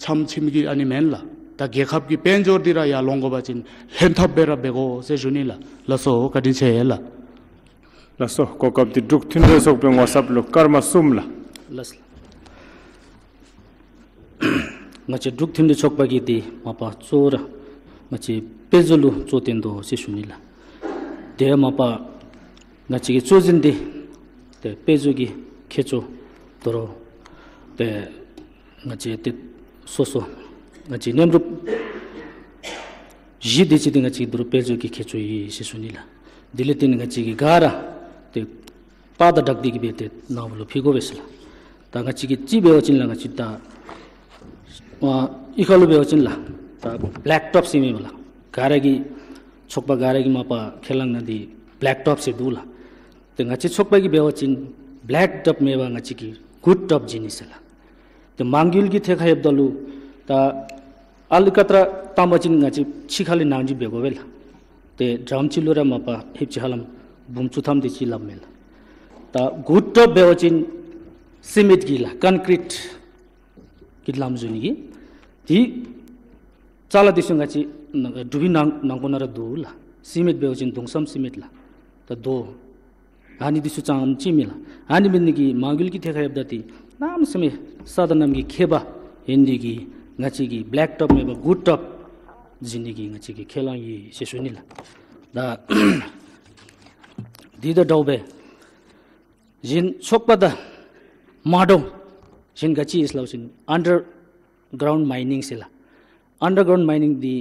ཆམ་ཆིམ་གྱི་ཨ་ནི་མེན་ལགས། ད་རྒྱལ་ཁབ་ཀྱི་དཔལ་འབྱོར་འདི་ར་ཡར་ལོང་དགོ་པ་ཅིན་ལྷན་ཐབས་སྦེ་ར་འབད་དགོ་ཟེར་ཞུ་ནི་ལགས། ལགས་སོ། བཀའ་དྲིན་ཆེ་ལགས། ལགས་སོ། གོ་སྐབས་འདི་འབྲུག་མཐུན་སྒྲིལ་ཚོགས་པའི་ངོ་ཚབ་ལུ་སྐར་མ་གསུམ་ལགས། ལགས་སོ། ང་བཅས་འབྲུག་མཐུན་སྒྲིལ་ཚོགས་པ་གི་འདི་མ་པ་གཙོ་བོ་ར་ང་བཅས་དཔེ་མཛོད་ལུ་གཙོ་བོ་བཏོན་དོ་ཟེར་ཞུ་ནི་ལགས། དེ་མ་པ་ང་བཅས་ཀྱི་གཙོ་འཛིན་འདི་ཏེ་དཔེ་མཛོད་ཀྱི་མཁས་མཆོག་དོ་རུང་ཏེ་ང་བཅས་ཏེ་སོ་སོ་ང་བཅས་མཉམ་རུབ་བཞི་དེ་ཅིག་འདི་ང་བཅས་ཀྱི་དོ་རུང་དཔེ་མཛོད་ཀྱི་མཁས་མཆོག་ཨིན་ཟེར་ཞུ་ནི་ལགས། དེ་ལས་བརྟེན་ང་བཅས་ཀྱིས་ག་ར་ཏེ་པར་དང་སྦྲགས་ཏེ་གི་སྦེ་ཏེ་ནཱ་བུ་ལུ་ཕུལ་དགོ་པས་ཟེར་ལགས། ད་ང་བཅས་ཀྱིས་ཅིག་འབད་བ་ཅིན་ལགས། ང་བཅས་ད་ཨ་གཡུས་ཁ་ལུ་འབད་བ་ཅིན་ལགས། ད་བེ་ལེག་ཊོབ་ཟེར་མི་ལགས། ག་ར་གིས་ཚོགས་པ་ག་ར་གིས་མ་པ་ཁས་བླངས་ནི་འདི་བེ་ལེག་ཊོབ་ཟེར་འདུག་ལགས། ཏེ་ང་བཅས་ཚོགས་པ་གིས་འབད་བ་ཅིན་བེ་ལེག་ཊོབ་མེན་པར་ང་བཅས་ཀྱིས་གུཌ་ཊོབ་བྱིན་ནི་ཟེར་ལགས། ཏེ་མ་དངུལ་གྱི་ཐད་ཁར་ལྷོདཔ་ད་ལུ་ད་ཨ་ལུ་ཀ་ཏ་ར་བཏང་པ་ཅིན་ང་བཅས་ཕྱི་ཁ་ལས་ནང་འཇུག་འབད་དགོ་པས་ལགས། ཏེ་ཌམ་ཅིག་ལུ་ར་མ་པ་ཧེབ་ཅིག་ཧ་ལམ་འབུམ་བཅུ་ཐམ་དེ་ཅིག་སླབ་མས་ལགས། ད་གུཌ་ཊོབ་འབད་བ་ཅིན་སི་མེནཊ་གི་ལགས་ཀོན་ཀྲིཊ་གི་ལམ་བཟོ་ནི་གི་དེ་ཅ་ལ་འདི་ཚུ་ང་བཅས་ནང་འབྲུག་པའི་ནང་ནང་འཁོད་ནང་ར་འདུག་ལགས། སི་མེནཊ་འབད་བ་ཅིན་དུང་བསམ་སི་མེནཊ་ལགས། ད་རྡོ་ཨ་ནི་འདི་ཚུ་ཙམ་ཅིག་མས་ལགས། ཨ་ནི་འབད་ནི་གི་མ་དངུལ་གྱི་ཐད་ཁར་ལྷོདཔ་ད་ཏེ་གནམ་མེད་ས་མེད་ས་དང་གནམ་གྱི་ཁྱད་པར་ཡོད་ནི་འདི་གིས་ང་བཅས་ཀྱིས་བེ་ལེག་ཊོབ་མེན་པར་གུཌ་ཊོབ་བྱིན་ནི་གི་ང་བཅས་ཀྱིས་ཁས་བླངས་ཡི་ཟེར་ཞུ་ནི་ལགས། ད་འདི་དང་འདྲཝ་སྦེ་གཞན་ཚོགས་པ་དང་མ་འདྲཝ་གཞན་ག་ཅི་ཨིན་ཟེར་བ་ཅིན་ཨན་ཌར་གརའུནཌ་མའི་ནིང་ཟེར་ལགས། ཨན་ཌར་གརའུནཌ་མའི་ནིང་འདི་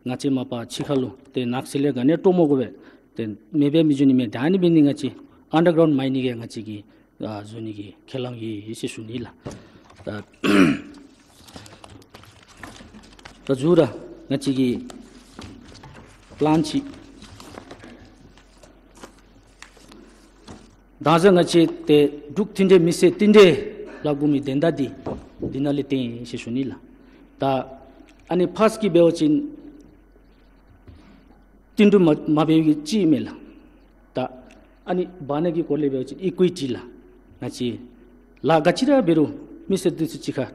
ང་བཅས་མ་པ་ཕྱི་ཁ་ལུ་ཏེ་ནགས་ཚལ་ལས་ག་ནི་ཡང་བཏོག་མི་དགོ་པས། ཏེ་མེདཔ་མི་འགྱོ་ནི་མས། ད་ཨ་ནི་འབད་ནི་ང་བཅས་ཨན་ཌར་གརའུནཌ་མའི་ནིང་གི་ང་བཅས་ཀྱིས་ཨ་བཟོ་ནི་གི་ཁས་བླངས་ཡི་ཟེར་ཞུ་ནི་ལགས། ད་ད་མཇུག་ར་ང་བཅས་ཀྱི་པི་ལཱན་ཅིག་ད་ང་བཅས་ཏེ་འབྲུག་མཐུན་སྒྲིལ་མི་སེར་བསྟུན་གྲོས་ལས་འགོ་མི་དོན་དག་འདི་འདི་ནང་ལས་བརྟེན་ཡི་ཟེར་ཞུ་ནི་ལགས། ད་ཨ་ནི་ཕརསཊ་གི་འབད་བ་ཅིན་བསྟུན་གྲོས་མ་མ་འབད་བའི་གི་ཅིག་མས་ལགས། ད་ཨ་ནི་འབག་ནི་གི་སྐོར་ལས་འབད་བ་ཅིན་ཨི་ཀུའི་ཊི་ལགས། ང་བཅས་ལཱ་ག་ཅི་ར་འབད་རུང་མི་སེར་འདི་ཚུ་གཅིག་ཁར་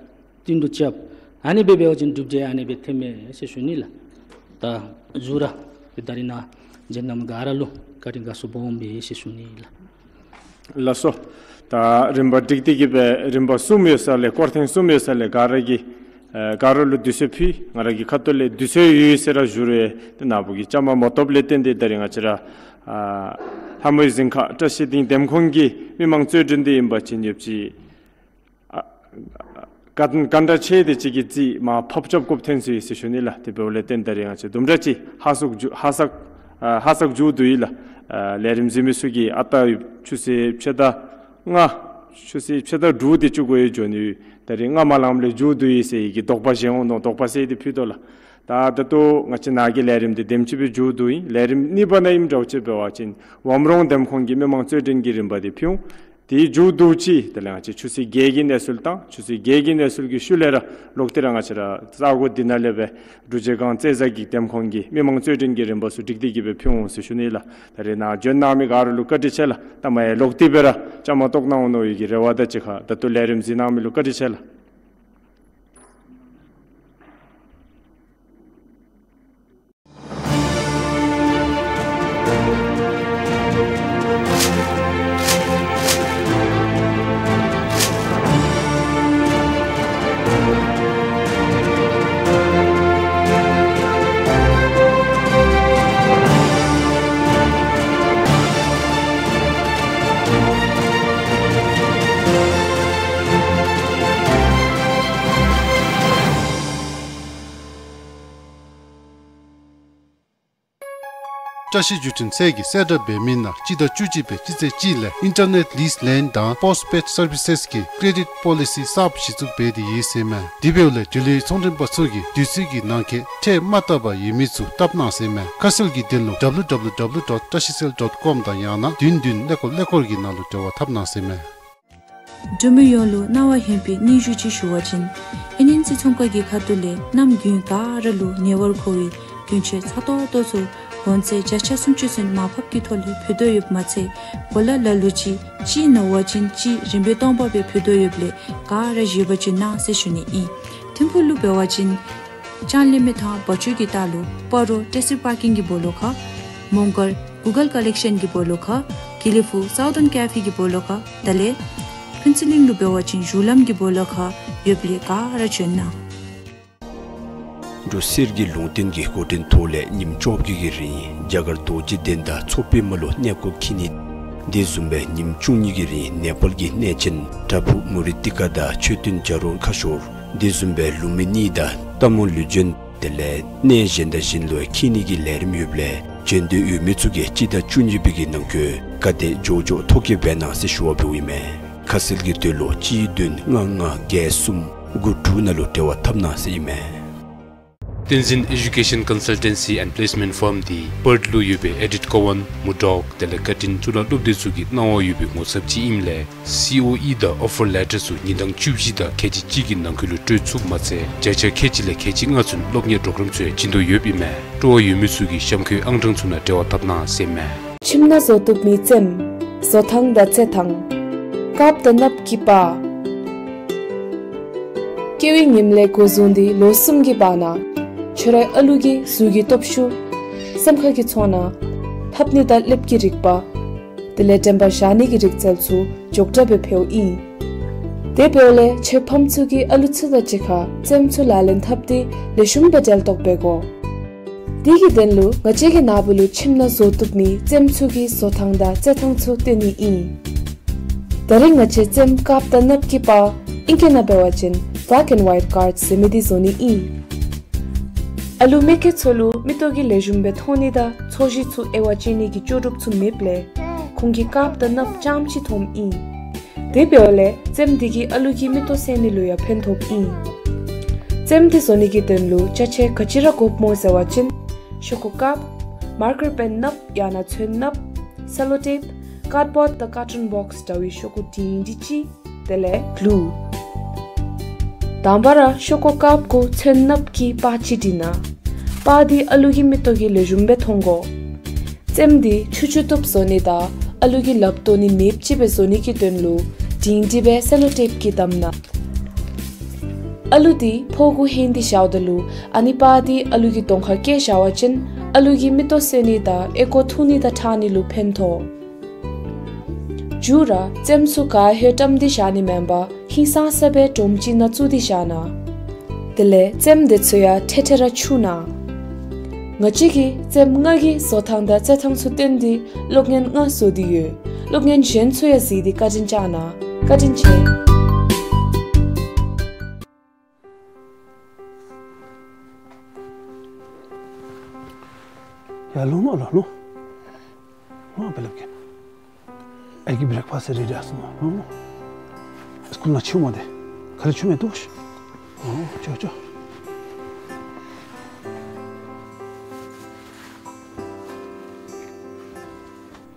བསྟུན་གྲོས་རྐྱབ། ཨ་ནི་སྦེ་འབད་བ་ཅིན་གྲུབ་འབྲས་ཨ་ནི་སྦེ་ཐོནམ་མས་ཟེར་ཞུ་ནི་ལགས། ད་ཞུ་ར་ཏེ་ད་རིས་ནཱ་བྱོན་གནང་མི་ག་ར་ལུ་བཀའ་དྲིན་དགའ་ཚོར་སྦོམ་ཨིན་པས་ཟེར་ཞུ་ནི་ལགས། ལགས་སོ། ད་རིམ་པ་སྒྲིག་སྟེ་གི་སྦེ་རིམ་པ་གསུམ་ཡོད་ས་ལས་སྐོར་ཐེངས་གསུམ་ཡོད་ས་ལས་ག་ར་གིས་ཨ་ག་ར་ལུ་དུས་ཚོད་ཕུལ། ང་ར་གི་ཁ་ཐུག་ལས་དུས་ཚོད་ཡོད་ཟེར་ར་ཞུ་རུང་ཏེ་ནཱ་བུ་གིས་བཅའ་མར་མ་གཏོགས་ལས་བརྟེན་ཏེ་ད་རིས་ང་བཅས་ར་ཨ་ལྷ་མོའི་གཟིམ་ཁ་བཀྲ་ཤིས་སྡིངས་འདེམས་ཁོངས་ཀྱི་མི་མང་རྩོད་འགྲན་འདི་ཨིན་པ་ཅིན་ཡོད་ཅི། ཨ་ག་ག་འདྲ་ཆེ་དེ་ཅིག་གིས་རྩིས་མར་ཕབ་རྐྱབ་དགོཔ་ཐོན་སོ་ཡི་ཟེར་ཞུ་ནི་ལགས། དེ་འབདཝ་ལས་བརྟེན་ད་རིས་ང་བཅས་དུམ་གྲ་ཅིག་ཧ་སག་མཇུག་ཧ་སག་ཨ་ཧ་སག་མཇུག་བསྡུ་ཡི་ལགས། ཨ་ལས་རིམ་གཟིགས་མི་ཚུ་གིས་ཨ་རྟག་ཆུ་ཚོད་ཕྱེད་དང་ལྔ་ཆུ་ཚོད་ཕྱེད་དང་དྲུག་དེ་ཅིག་འགོར་ཡི་འགྱོ་ནི་ཡོད། ད་རིས་སྔ་མ་ལངམ་ལས་མཇུག་བསྡུ་ཡི་ཟེར་ཡི་གི་དོགས་པ་བཞེས་འོང་མནོ་དོགས་པ་སེལ་ཏེ་ཕུལ་དོ་ལགས། ད་ད་ལྟོ་ང་བཅས་ནཱ་གི་ལས་རིམ་འདི་དེམ་ཅིག་སྦེ་མཇུག་བསྡུ་ཡི། ལས་རིམ་གཉིས་པ་ནང་ཨིནམ་འདྲཝ་ཅིག་འབད་བ་ཅིན་ཝམ་རོང་འདེམས་ཁོངས་ཀྱི་མི་མང་རྩོད་འགྲན་གྱི་རིམ་པ་འདི་ཕུལ་འོང་། དེའི་མཇུག་བསྡུ་ཅི། དེ་ལས་ང་བཅས་ཆུ་ཚོད་བརྒྱད་ཀྱི་གནས་ཚུལ་དང་ཆུ་ཚོད་བརྒྱད་ཀྱི་གནས་ཚུལ་གྱི་ཤུལ་ལས་ར་ལོག་སྟེ་ར་ང་བཅས་ར་ས་གོ་འདི་ནང་ལས་སྦེ་འབྲུག་རྗེས་སྒང་རྩེ་བཟའ་སྒྲིག་འདེམས་ཁོངས་ཀྱི་མི་མང་རྩོད་འགྲན་གྱི་རིམ་པ་ཚུ་སྒྲིག་སྟེ་གི་སྦེ་ཕུལ་འོང་ཟེར་ཞུ་ནི་ལགས། ད་རིས་ནཱ་བྱོན་གནང་མི་ག་ར་ལུ་བཀའ་དྲིན་ཆེ་ལགས། ད་མ་ཡ་ལོག་སྟེ་སྦེ་ར་བཅའ་མར་གཏོགས་གནང་འོང་མནོ་བའི་གི་རེ་བ་དང་གཅིག་ཁར་ད་ལྟོ་ལས་རིམ་གཟིགས་གནང་མི་ལུ་བཀའ་དྲིན་ཆེ་ལགས། བཀྲ་ཤིས་བརྒྱུད་འཕྲིན་ཚད་ཀྱིས་གསལ་བསྒྲགས་འབད་མི་ནང་སྤྱི་ཟླ་བཅུ་གཅིག་པའི་སྤྱི་ཚེས་གཅིག་ལས་ཨིན་ཊར་ནེཊ་ལིསི་ལེནཌ་དང་པོསཊ་པེཌ་སར་བི་སེསི་གི་ཀེ་རེ་ཌིཊ་པོ་ལི་སི་གསརཔ་གཞི་བཙུགས་འབད་དེ་ཡོད་ཟེར་མས། དེ་འབདཝ་ལས་འབྲེལ་ཡོད་ཚོང་མགྲོན་པ་ཚུ་གིས་དུས་ཚོད་ཀྱི་ནང་འཁོད་ཁྲལ་མ་བཏབ་པར་ཡོད་མི་ཚུ་བཏབ་གནང་ཟེར་མས། ཁ་གསལ་གྱི་དོན་ལུ་ཌབ་ལུ་ཌབ་ལུ་ཌབ་ལུ་ཌོཊ་ཏྲ་ཤི་སེལ་ཌོཊ་ཀོམ་དང་ཡང་ན་བདུན་བདུན་ཀླད་ཀོར་ཀླད་ཀོར་གྱི་ནང་ལུ་འབྲེལ་བ་འཐབ་གནང་ཟེར་མས། འབྲུག་མི་ཡོངས་ལུ་གནང་བ་ཧན་པའི་སྙན་ཞུ་ཅིག་ཞུ་བ་ཅིན་ཨེན་ཨེན་སི་ཚོང་ཁང་གི་ཁ་ཐུག་ལས་གནམ་དགུན་ག་ར་ལུ་ཉེ་བར་མཁོ་བའི་གྱོན་ཆས་ཚ་ཏོག་ཏོ་ཚུ་གོང་ཚད་བརྒྱ་ཆ་སུམ་ཅུ་ཚུན་མར་ཕབ་ཀྱི་ཐོག་ལས་ཕུལ་དོ་ཡོདཔ་མ་ཚད་གོ་ལ་ལ་ལུ་ཅིག་གཅིག་མནོ་བ་ཅིན་གཅིག་རིམ་པ་སྟོང་པ་སྦེ་ཕུལ་དོ་ཡོདཔ་ལས་ག་ར་བཞེས་པ་ཅིན་གནང་ཟེར་ཞུ་ནི་ཨིན། ཐིམ་ཕུག་ལུ་འབད་བ་ཅིན་ལྕང་གླིང་མི་ཐང་བ་ཅུ་གི་ལྟག་ལུ་སྤ་རོ་ཊེ་སི་པར་ཀིང་གི་སྦོ་ལོགས་ཁར། མོང་སྒར་གུ་གལ་ཀ་ལེག་ཤཱན་གྱི་སྦོ་ལོགས་ཁར། དགེ་ལེགས་ཕུག་སའུ་ཐརན་ཀེ་ཕེ་གི་སྦོ་ལོགས་ཁར། དེ་ལས་ཕུན་ཚོགས་གླིང་ལུ་འབད་བ་ཅིན་གཞུང་ལམ་གྱི་སྦོ་ལོགས་ཁར་ཡོདཔ་ལས་ག་ར་བྱོན་གནང་། འབྲུག་གསེར་གྱི་ལུང་བསྟན་གྱི་འགོ་འདྲེན་ཐོག་ལས་ཉིནམ་བཅོ་བརྒྱད་ཀྱི་རིང་རྒྱ་གར་རྡོ་རྗེ་གདན་དང་མཚོ་པདྨ་ལུ་གནས་སྐོར་འཁྱིད་ནི། དེ་བཟུམ་སྦེ་ཉིནམ་བཅུ་གཉིས་ཀྱི་རིང་ནེ་པཱལ་གྱི་གནས་ཆེན་པྲ་བྷུ་མུ་ནི་ཏི་ཀ་དང་མཆོད་རྟེན་བྱ་རོག་ཁ་ཤོར། དེ་བཟུམ་སྦེ་ལུམ་བི་ནི་དང་སྟག་མོ་ལུས་སྦྱིན། དེ་ལས་གནས་གཞན་དང་གཞན་ལུ་འཁྱིད་ནི་གི་ལས་རིམ་ཡོདཔ་ལས་བྱོན་འདོད་ཡོད་མི་ཚུ་གིས་སྤྱི་ཟླ་བཅུ་གཉིས་པའི་གི་ནང་འཁོད་ག་དེ་མགྱོགས་མགྱོགས་ཐོ་བཀོད་འབད་གནང་ཟེར་ཞུ་བ་འབདཝ་ཨིན་མས། ཁ་གསལ་གྱི་དོན་ལུ་གཅིག་བདུན་ལྔ་ལྔ་བརྒྱད་གསུམ་དགུ་དྲུག་ནང་ལུ་འབྲེལ་བ་འཐབ་གནང་ཟེར་ཨིན་མས། བསྟན་འཛིན་ཨེ་ཌུ་ཀེ་ཤཱན་ཀོན་སལ་ཊེན་སི་ཨེནཌ་པེ་ལེསི་མེནཊ་ཕརམ་འདི་པརཐ་ལུ་ཡོད་པའི་ཨེ་ཌིཊ་ཀོ་ཝཱན་མུར་ཌོག་དེ་ལས་ཀར་ཊིན་གཙུག་ལག་སློབ་སྡེ་ཚུ་གིས་གནང་བ་ཡོད་པའི་ངོ་ཚབ་ཅིག་ཨིནམ་ལས་སི་ཨོ་ཨི་དང་ཨོ་ཕར་ལེ་ཊར་ཚུ་ཉིན་གྲངས་བཅུ་བཞི་དང་ཁལ་གཅིག་གཅིག་གི་ནང་འཁོད་ལུ་སྤྲོད་ཚུགསཔ་མ་ཚད་བརྒྱ་ཆ་ཁལ་གཅིག་ལས་ཁལ་གཅིག་ལྔ་ཚུན་སློབ་གཉེར་གྲོགས་རམ་ཚུ་ཡང་བྱིན་དོ་ཡོདཔ་ཨིན་མས། སྤྲོ་བ་ཡོད་མི་ཚུ་གིས་གཤམ་འཁོད་ཨང་གྲངས་ཚུ་ནང་འབྲེལ་བ་འཐབ་གནང་ཟེར་མས། ཁྱིམ་ནང་བཟོ་བཏུབ་མི་རྩེདམོ། བཟོ་ཐངས་དང་རྩེད་ཐངས། དཀརཔོ་དང་གནགཔོ་གི་པར། སྐྱེ་བའི་ཉིནམ་ལས་འགོ་བཟུང་སྟེ་ལོ་གསུམ་གྱི་བར་ན་ཁྱོད་རའི་ཨ་ལུ་གི་གཟུགས་ཀྱི་སྟོབས་ཤུགས། སེམས་ཁ་གི་ཚོར་སྣང་། ལྷབ་ནི་དང་ལེབ་ཀྱི་རིག་པ། དེ་ལས་དྲན་པ་བཞག་ནི་གི་རིག་རྩལ་ཚུ་མགྱོགས་དྲགས་སྦེ་འཕེལཝ་ཨིན། དེ་འབདཝ་ལས་ཁྱོད་ཕམ་ཚུ་གིས་ཨ་ལུ་ཚུ་དང་གཅིག་ཁར་རྩེདམོ་ཚུ་ལག་ལེན་འཐབ་སྟེ་ལེགས་ཤོམ་སྦེ་འབྲེལ་གཏོགས་འབད་དགོ། དེ་གི་དོན་ལུ་ང་བཅས་ཀྱིས་ནཱ་བུ་ལུ་ཁྱིམ་ནང་བཟོ་བཏུབ་མི་རྩེདམོ་ཚུ་གི་བཟོ་ཐངས་དང་རྩེད་ཐངས་ཚུ་སྟོན་ནི་ཨིན། ད་རིས་ང་བཅས་རྩེདམོ་དཀརཔོ་དང་གནགཔོ་གི་པར་ཨིང་སྐད་ནང་འབད་བ་ཅིན་black and white cards ཟེར་མི་འདི་བཟོ་ནི་ཨིན། ཨ་ལུ་མི་སྐྱེས་ཚུ་ལུ་མིག་ཏོ་གིས་ལེགས་ཤོམ་སྦེ་མཐོང་ནི་དང་ཚོས་གཞི་ཚུ་དབྱེ་བ་དཔྱད་ནི་གི་ལྕོགས་གྲུབ་ཚུ་མེདཔ་ལས་ཁོང་གིས་དཀརཔོ་དང་གནགཔོ་རྐྱངམ་ཅིག་མཐོངམ་ཨིན། དེ་འབདཝ་ལས་རྩེདམོ་འདི་གིས་ཨ་ལུ་གི་མིག་ཏོ་གསལ་ནི་ལུ་ཡང་ཕན་ཐོགསཔ་ཨིན། རྩེདམོ་འདི་བཟོ་ནི་གི་དོན་ལུ་ཅ་ཆས་ག་ཅི་ར་དགོཔ་སྨོ་ཟེར་བ་ཅིན་ཤོག་ཀུ་དཀརཔོ། མར་ཀར་པེན་གནགཔོ་ཡང་ན་ཚོན་གནགཔོ། སེ་ལོ་ཊེཔ། ཀཱཌ་བོརཌ་དང་ཀར་ཊུན་བོགསི་འདྲ་བའི་ཤོག་ཀུ་འབྲིང་འབྲིང་ཅིག། དེ་ལས་གླུ། དང་པ་ར་ཤོག་ཀུ་དཀརཔོ་གུ་ཚོན་གནགཔོ་གི་པར་ཅིག་བྲིས་གནང་། པར་འདི་ཨ་ལུ་གི་མིག་ཏོ་གིས་ལེགས་ཤོམ་སྦེ་མཐོང་དགོ། ལྕེམ་འདི་ཆུ་ཆུ་བཏུབ་བཟོ་ནི་དང་ཨ་ལུ་གི་ལགཔ་བཏོག་ནི་མེདཔ་ཅིག་སྦེ་བཟོ་ནི་གི་དོན་ལུ་སྒྲིང་སྒྲི་སྦེ་སེ་ལོ་ཊེཔ་གིས་བསྡམས་གནང་། ཨ་ལུ་འདི་ཕོཝ་གུ་ཧན་ཏེ་བཞགཔ་ད་ལུ་ཨ་ནི་པ་འདི་ཨ་ལུ་གི་གདོང་ཁར་བཀལ་བཞག་པ་ཅིན་ཨ་ལུ་གི་མིག་ཏོ་སོས་ནི་དང་ཨོལ་ཀོ་འཐུང་ནི་དང་ཁྲག་ནི་ལུ་ཕན་ཐོགས། མཇུག་ར་ལྕེམ་ཚུ་ག་ཧེ་བཀྲམ་སྟེ་བཞག་ནི་མེན་པར་ཧིང་སངས་ས་སྦེ་སྒྲོམ་ཅིག་ནང་བཙུགས་ཏེ་བཞག་གནང་། དེ་ལས་ལྕེམ་དེ་ཚུ་ཡང་ཐེ་ཐེ་ར་འཁྱུ་གནང་། ང་བཅས་ཀྱིས་ལྕེམ་ལྔ་གི་བཟོ་ཐངས་དང་རྩེ་ཐངས་ཚུ་སྟོན་ཏེ་གློག་བརྙན་ལྔ་བཟོ་སྟེ་ཡོད། གློག་བརྙན་གཞན་ཚུ་ཡང་གཟིགས་ཏེ་བཀའ་དྲིན་བསྐྱང་གནང་། བཀའ་དྲིན་ཆེ། ཡ་ལོངས་ལོངས་ལོངས་ལོངས། ལོངས་ཨ་པ་ལགས་ཀྱིས། ཨའི་གི་བྲེག་ཕཱསཊ་རེ་ཌི་ཨ་སོང་ནོ། ལོངས་ལོངས། སི་ཀུལ་ནང་འཁྱིད་འོང་མ་དེ། ཁ་ལས་འཁྱིད་མི་བཏུབ་ཤིག། ཨོ་ཅོ་ཅོ།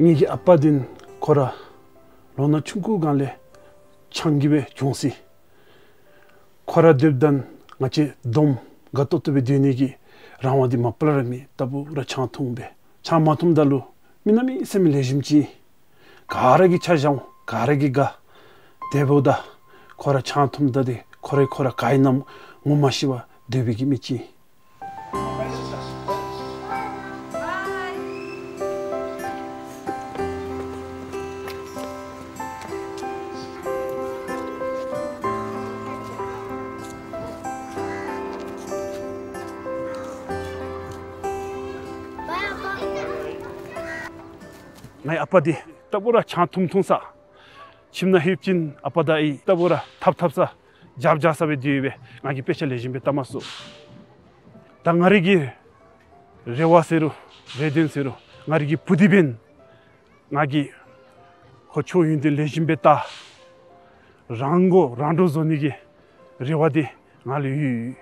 ངེ་གི་ཨ་པ་འདི་ཁོ་ར་ལོ་ན་ཆུང་ཀུ་སྒང་ལས་ཆང་གི་སྦེ་གྱོངས་ཅི། ཁོ་ར་སྡོདཔ་ད་ང་བཅས་བསྡོམས་དགའ་ཏོག་ཏོ་སྦེ་སྡོད་ནི་གི་རང་དབང་འདི་མ་པ་ལས་ར་མེད། ལྟ་བུ་ར་ཆང་འཐུང་སྦེ། ཆང་མ་འཐུངམ་ད་ལུ་མི་གནམ་མེད་ས་མེད་ལེགས་ཤོམ་ཅིག། ག་ར་གིས་ཆ་བཞག་འོང་། ག་ར་གིས་དགའ། དེ་འབདཝ་ད་ཁོ་ར་ཆང་འཐུངམ་ད་འདི་ཁོ་ར་ཁོ་ར་ག་ཨིན་ན་ངོ་མ་ཤེས་པར་སྡོད་པའི་གི་མི་ཅིག། ངེའི་ཨ་པ་འདི་ལྟ་བུ་ར་ཆང་འཐུང་འཐུང་ས། ཁྱིམ་ནང་ལྷོད་པ་ཅིན་ཨ་པ་དང་ཨའི་ལྟ་བུ་ར་འཐབ་འཐབ་ས་རྒྱབ་རྒྱབ་ས་སྦེ་སྡོད་པས། ང་གིས་དཔེ་ཆ་ལེགས་ཤོམ་སྦེ་བལྟ་མ་ཚུགས། ད་ང་རའི་གི་རེ་བ་ཟེར་རུང་རེ་འདུན་ཟེར་རུང་ང་རའི་གི་བུ་འདི་འབདན་ང་གིས་ཁོ་ཆོས་ཡོན་ཏན་ལེགས་ཤོམ་སྦེ་ལྟ། རང་མགོ་རང་འདྲོངས་བཟོ་ནི་གི་རེ་བ་འདི་ང་ལུ་ཡོད།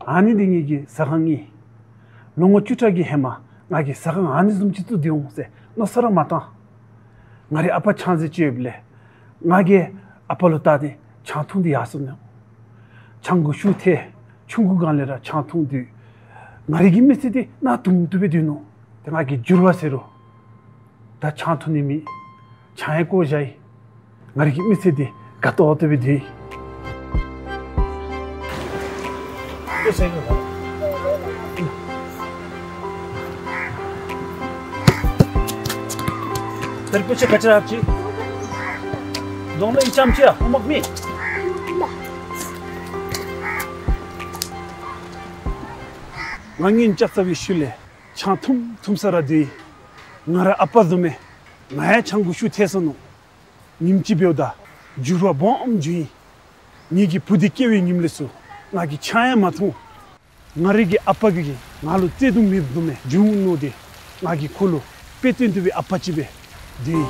ཨ་ནི་འདི་ངེ་གི་ཟ་ཁང་ཨིན། ལོ་ངོ་བཅུ་ཕྲག་གི་ཧེ་མ་ང་གིས་ཟ་ཁང་ཨ་ནི་བཟུམ་ཅིག་བཙུགས་ཏེ་འོང་ཟེར་མནོ་བསམ་ར་མ་བཏང་། ང་རའི་ཨ་པ་ཆང་རྩི་བཅད་ཡོདཔ་ལས་ང་གིས་ཨ་པ་ལུ་བལྟ་སྟེ་ཆང་འཐུང་སྟེ་ཡར་སོང་ནུག། ཆང་གི་ཤུགས་ཐལ། ཆུང་ཀུ་སྒང་ལས་ར་ཆང་འཐུང་སྟེ་ང་རའི་གི་མི་ཚེ་འདི་གནག་དུང་དུ་སྦེ་སྡོད་ནུག། ཏེ་ང་གིས་འགྱུར་བ་ཟེར་རུང་ད་ཆང་འཐུང་ནི་མེད། ཆང་ཡང་བཀོ་བཞག་ཡི། ང་རའི་གི་མི་ཚེ་འདི་དགའ་ཏོག་ཏོ་སྦེ་སྡོད་ཡི། ང་ཉིན་ལྕགས་རྩ་བའི་ཤུལ་ལས་ཆང་འཐུང་འཐུང་ས་ར་སྡོད་ཡི། ང་ར་ཨ་པ་བཟུམ་སྦེ་ང་ཡང་ཆང་གི་ཤུགས་ཐལ་སོ་ནུག། ཉིནམ་ཅིག་འབདཝ་ད་འགྱུར་བ་སྦོམ་འགྱོ་ཡི། ངེ་གི་བུ་འདི་སྐྱེ་བའི་ཉིནམ་ལས་ཚུར་ང་གིས་ཆང་ཡང་མ་འཐུང་། ང་རའི་གི་ཨ་པ་གིས་ང་ལུ་བརྩེ་གདུང་མེདཔ་བཟུམ་སྦེ་བྱུང་ནུག། ཏེ་ང་གིས་ཁོ་ལུ་དཔེ་སྟོན་བཏུབ་པའི་ཨ་པ་ཅིག་སྦེ་སྡོད་ཡི།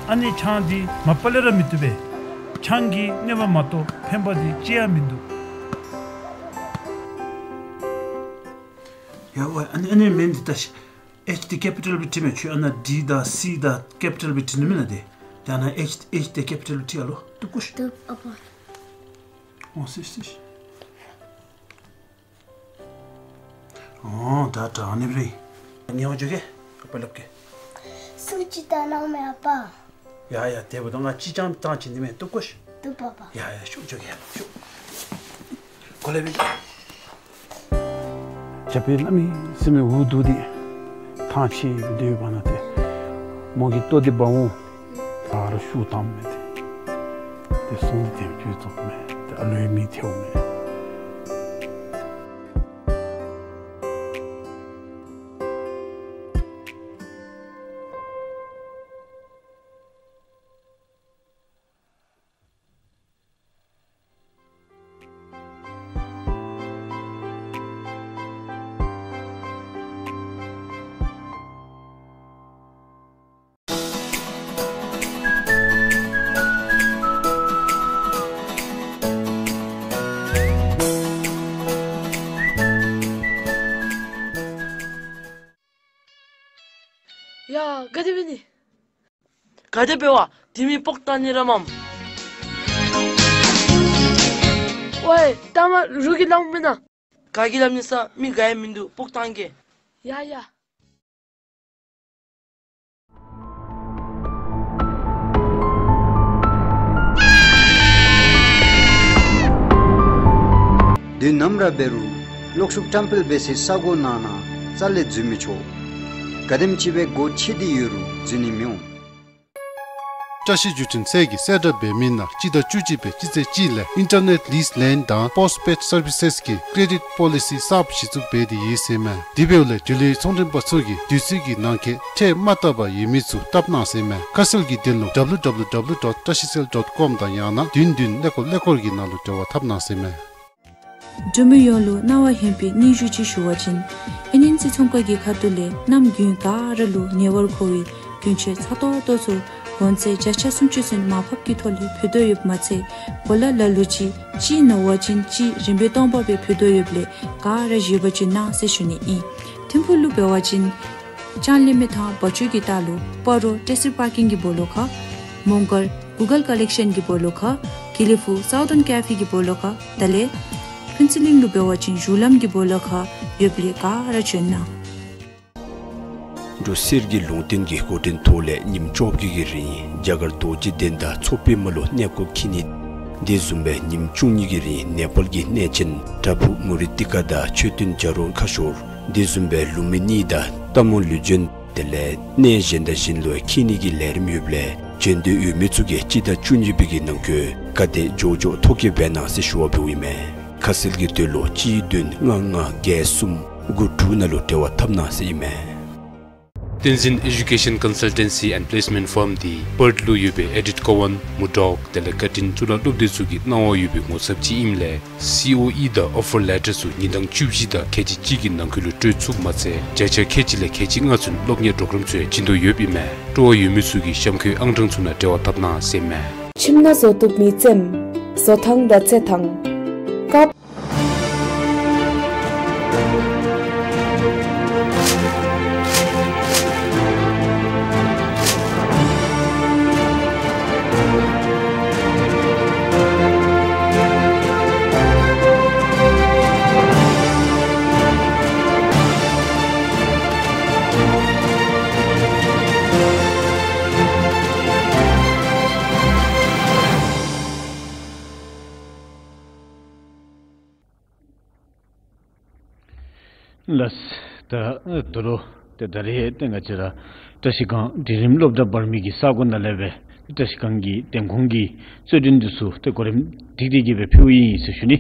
ཨ་ནི་ཆང་འདི་མ་པ་ལས་ར་མི་བཏུབ་པས། ཆང་གིས་གནོད་པ་མ་གཏོགས་ཕན་པ་འདི་ཅི་ཡང་མིན་འདུག། ཡ་ཝའི་ཨ་ནི་ཨ་ནི་མིང་འདི་ལྟ་ཤིག། ཨེཆ་འདི་ཀེ་པི་ཊལ་སྦེ་བྲིས་མས། ཁྱོད་ཨ་ནཱ་ཌི་དང་སི་དང་ཀེ་པི་ཊལ་སྦེ་བྲིས་ནུག་མེན་ན། ཏེ་ཏེ་ཨ་ནཱ་ཨེཆ་ཨེཆ་འདི་ཀེ་པི་ཊལ་སྦེ་བྲིས་ཨ་ལོ། བཏུབ་གོ་ཤིག། བཏུབ་ཨ་པ། འོང་ཤིག་ཤིག་ཤིག། འོང་ད་ད་ཨ་ནི་སྦེ་ར་ཨིན། ཉེ་བར་འགྱོ་གེ། ཨ་པ་སླབ་གེ། གསུར་ཅིག་བཏང་གནང་མས་ཨ་པ། ཡ་ཡ་དེ་འབདཝ་ད་ང་གཅིག་རྐྱངམ་བཏང་བྱིན་ནི་མས། བཏུབ་གོ་ཤིག། བཏུབ་ཨ་པ། ཡ་ཡ་ཤོག་འགྱོ་གེ་ཤོག། གོ་ལེ་སྦེ་ཤོག། རྒྱབ་པའི་གནམ་མེད་ས་མེད་འུ་སྡུག་འདི་ཐང་ཆད་སྦེ་སྡོད་པ་ན་ཏེ་མོ་གི་ལྟོ་འདི་འབག་འོང་། ད་རུང་ཤུགས་དམ་མས་ཏེ། ཏེ་ཟུངས་འདི་དེམ་ཅིག་བཙོགཔ་མས། ཏེ་ཨ་ལོའི་མིག་ཐལཝ་མས། ཡ་ག་དེ་འབད་ནི། ག་དེ་འབད་བ། དེ་མི་སྤོག་བཏང་ནི་ར་མས། ཝའི་ལྟ་མ་རུ་གི་ལང་མེན་ན། ག་གིས་སླབ་ནི་ཟེར་མི་ག་ཡང་མིན་འདུག། སྤོ་བཏང་གེ། ཡ་ཡ། དུས་ནམ་ར་འབད་རུང་གློག་ཤུགས་བཀྲམ་སྤེལ་འབད་སའི་ས་གོ་ནང་ན་རྩ་ལས་འཛུལ་མི་ཆོག། ག་དེམ་ཅིག་སྦེ་སྒོ་ཕྱེ་སྟེ་ཡོད་རུང་འཛུལ་ནི་མི་འོང་། བཀྲ་ཤིས་བརྒྱུད་འཕྲིན་ཚད་ཀྱིས་གསལ་བསྒྲགས་འབད་མི་ནང་སྤྱི་ཟླ་བཅུ་གཅིག་པའི་སྤྱི་ཚེས་གཅིག་ལས་Internet Lease Land དང་Postpaid Services གི་Credit Policy གསརཔ་གཞི་བཙུགས་འབད་དེ་ཡོད་ཟེར་མས། དེ་འབདཝ་ལས་འབྲེལ་ཡོད་ཚོང་མགྲོན་པ་ཚུ་གིས་དུས་ཚོད་ཀྱི་ནང་འཁོད་ཁྲལ་མ་བཏབ་པར་ཡོད་མི་ཚུ་བཏབ་གནང་ཟེར་མས། ཁ་གསལ་གྱི་དོན་ལུ་W W W dot tashicell dot com དང་ཡང་ན་བདུན་བདུན་ཀླད་ཀོར་ཀླད་ཀོར་གྱི་ནང་ལུ་འབྲེལ་བ་འཐབ་གནང་ཟེར་མས། འབྲུག་མི་ཡོངས་ལུ་གནང་བ་ཧན་པའི་སྙན་ཞུ་ཅིག་ཞུ་བ་ཅིན། ཨེན་ཨེན་སི་ཚོང་ཁང་གི་ཁ་ཐུག་ལས་གནམ་དགུན་ག་ར་ལུ་ཉེ་བར་མཁོ་བའི་རྒྱུན་ཆད་ཚ་ཏོག་ཏོ་ཚུ་གོང་ཚད་བརྒྱ་ཆ་སུམ་ཅུ་ཚུན་མར་ཕབ་ཀྱི་ཐོག་ལས་ཕུལ་དོ་ཡོདཔ་མ་ཚད་གོ་ལ་ལ་ལུ་ཅིག་གཅིག་མནོ་བ་ཅིན་གཅིག་རིན་པ་སྟོང་པ་སྦེ་ཕུལ་དོ་ཡོདཔ་ལས་ག་ར་བཞེས་པ་ཅིན་གནང་ཟེར་ཞུ་ནི་ཨིན། ཐིམ་ཕུག་ལུ་འབད་བ་ཅིན་ལྕང་གླིང་མི་ཐང་བ་ཅུ་གི་ལྟག་ལུ་སྤ་རོ་ཊེ་སི་པར་ཀིང་གི་སྦོ་ལོགས་ཁར། མོང་སྒར་Google Collection གི་སྦོ་ལོགས་ཁར། དགེ་ལེགས་ཕུག་Southern Cafe གི་སྦོ་ལོགས་ཁར། དེ་ལས་ཕུན་ཚོགས་གླིང་ལུ་འབད་བ་ཅིན་གཞུང་ལམ་གྱི་སྦོ་ལོགས་ཁར་ཡོདཔ་ལས་ག་ར་འབྱོན་གནང་། འབྲུག་གསེར་གྱི་ལུང་བསྟན་གྱི་འགོ་འདྲེན་ཐོག་ལས་ཉིནམ་བཅོ་བརྒྱད་ཀྱི་རིང་རྒྱ་གར་རྡོ་རྗེ་གདན་དང་མཚོ་པདྨ་ལུ་གནས་སྐོར་འཁྱིད་ནི། དེ་བཟུམ་སྦེ་ཉིནམ་བཅུ་གཉིས་ཀྱི་རིང་ནེ་པཱལ་གྱི་གནས་ཆེན་བྲག་ཕུག་མུ་རི་ཏི་ཀ་དང་མཆོད་རྟེན་བྱ་རུང་ཁ་ཤོར། དེ་བཟུམ་སྦེ་ལུང་མི་གཉིས་དང་རྟ་མོ་ལུ་བྱོན། དེ་ལས་གནས་གཞན་དང་གཞན་ལུ་འཁྱིད་ནི་གི་ལས་རིམ་ཡོདཔ་ལས་བྱོན་འདོད་ཡོད་མི་ཚུ་གིས་སྤྱི་ཟླ་བཅུ་གཉིས་པའི་གི་ནང་འཁོད་ག་དེ་མགྱོགས་མགྱོགས་ཐོ་བཀོད་འབད་གནང་ཟེར་ཞུ་བ་འབདཝ་ཨིན་མས། ཁ་གསལ་གྱི་དོན་ལུ་གཅིག་བདུན་ལྔ་ལྔ་བརྒྱད་གསུམ་དགུ་དྲུག་ནང་ལུ་འབྲེལ་བ་འཐབ་གནང་ཟེར་ཨིན་མས། བསྟན་འཛིན་Education Consultancy and Placement Firm འདི་པརཐ་ལུ་ཡོད་པའི་ཨེ་ཌིཐ་ཀོ་ཝན་མུར་ཌོག་དེ་ལས་ཀར་ཊིན་གཙུག་ལག་སློབ་སྡེ་ཚུ་གིས་གནང་བ་ཡོད་པའི་ངོ་ཚབ་ཅིག་ཨིནམ་ལས་སི་ཨོ་ཨི་དང་ཨོ་ཕར་ལེ་ཊར་ཚུ་ཉིན་གྲངས་བཅུ་བཞི་དང་ཁལ་གཅིག་གཅིག་གི་ནང་འཁོད་ལུ་སྤྲོད་ཚུགསཔ་མ་ཚད་བརྒྱ་ཆ་ཁལ་གཅིག་ལས་ཁལ་གཅིག་ལྔ་ཚུན་སློབ་གཉེར་པོརོ་གརམ་ཚུ་ཡང་བྱིན་དོ་ཡོདཔ་ཨིན་མས། སྤྲོ་བ་ཡོད་མི་ཚུ་གིས་གཤམ་འཁོད་ཨང་གྲངས་ཚུ་ནང་འབྲེལ་བ་འཐབ་གནང་ཟེར་མས། ཁྱིམ་ནང་བཟོ་བཏུབ་མི་རྩེདམོ་བཟོ་ཐངས་དང་རྩེད་ཐངས། ཀ། ལགས། ད་ད་རུང་ཏེ་ད་རེས་ཏེ་ང་བཅས་ར་བཀྲ་ཤིས་སྒང་འབྲིང་རིམ་སློབ་གྲྭ་བར་མི་གི་ས་གོ་ནང་ལས་སྦེ་བཀྲ་ཤིས་སྒང་གི་འདེམས་ཁོངས་ཀྱི་རྩོད་འགྲན་འདི་ཚུ་ཏེ་གོ་རིམ་སྒྲིག་སྟེ་གི་སྦེ་ཕུལཝ་ཨིན་ཟེར་ཞུ་ནི།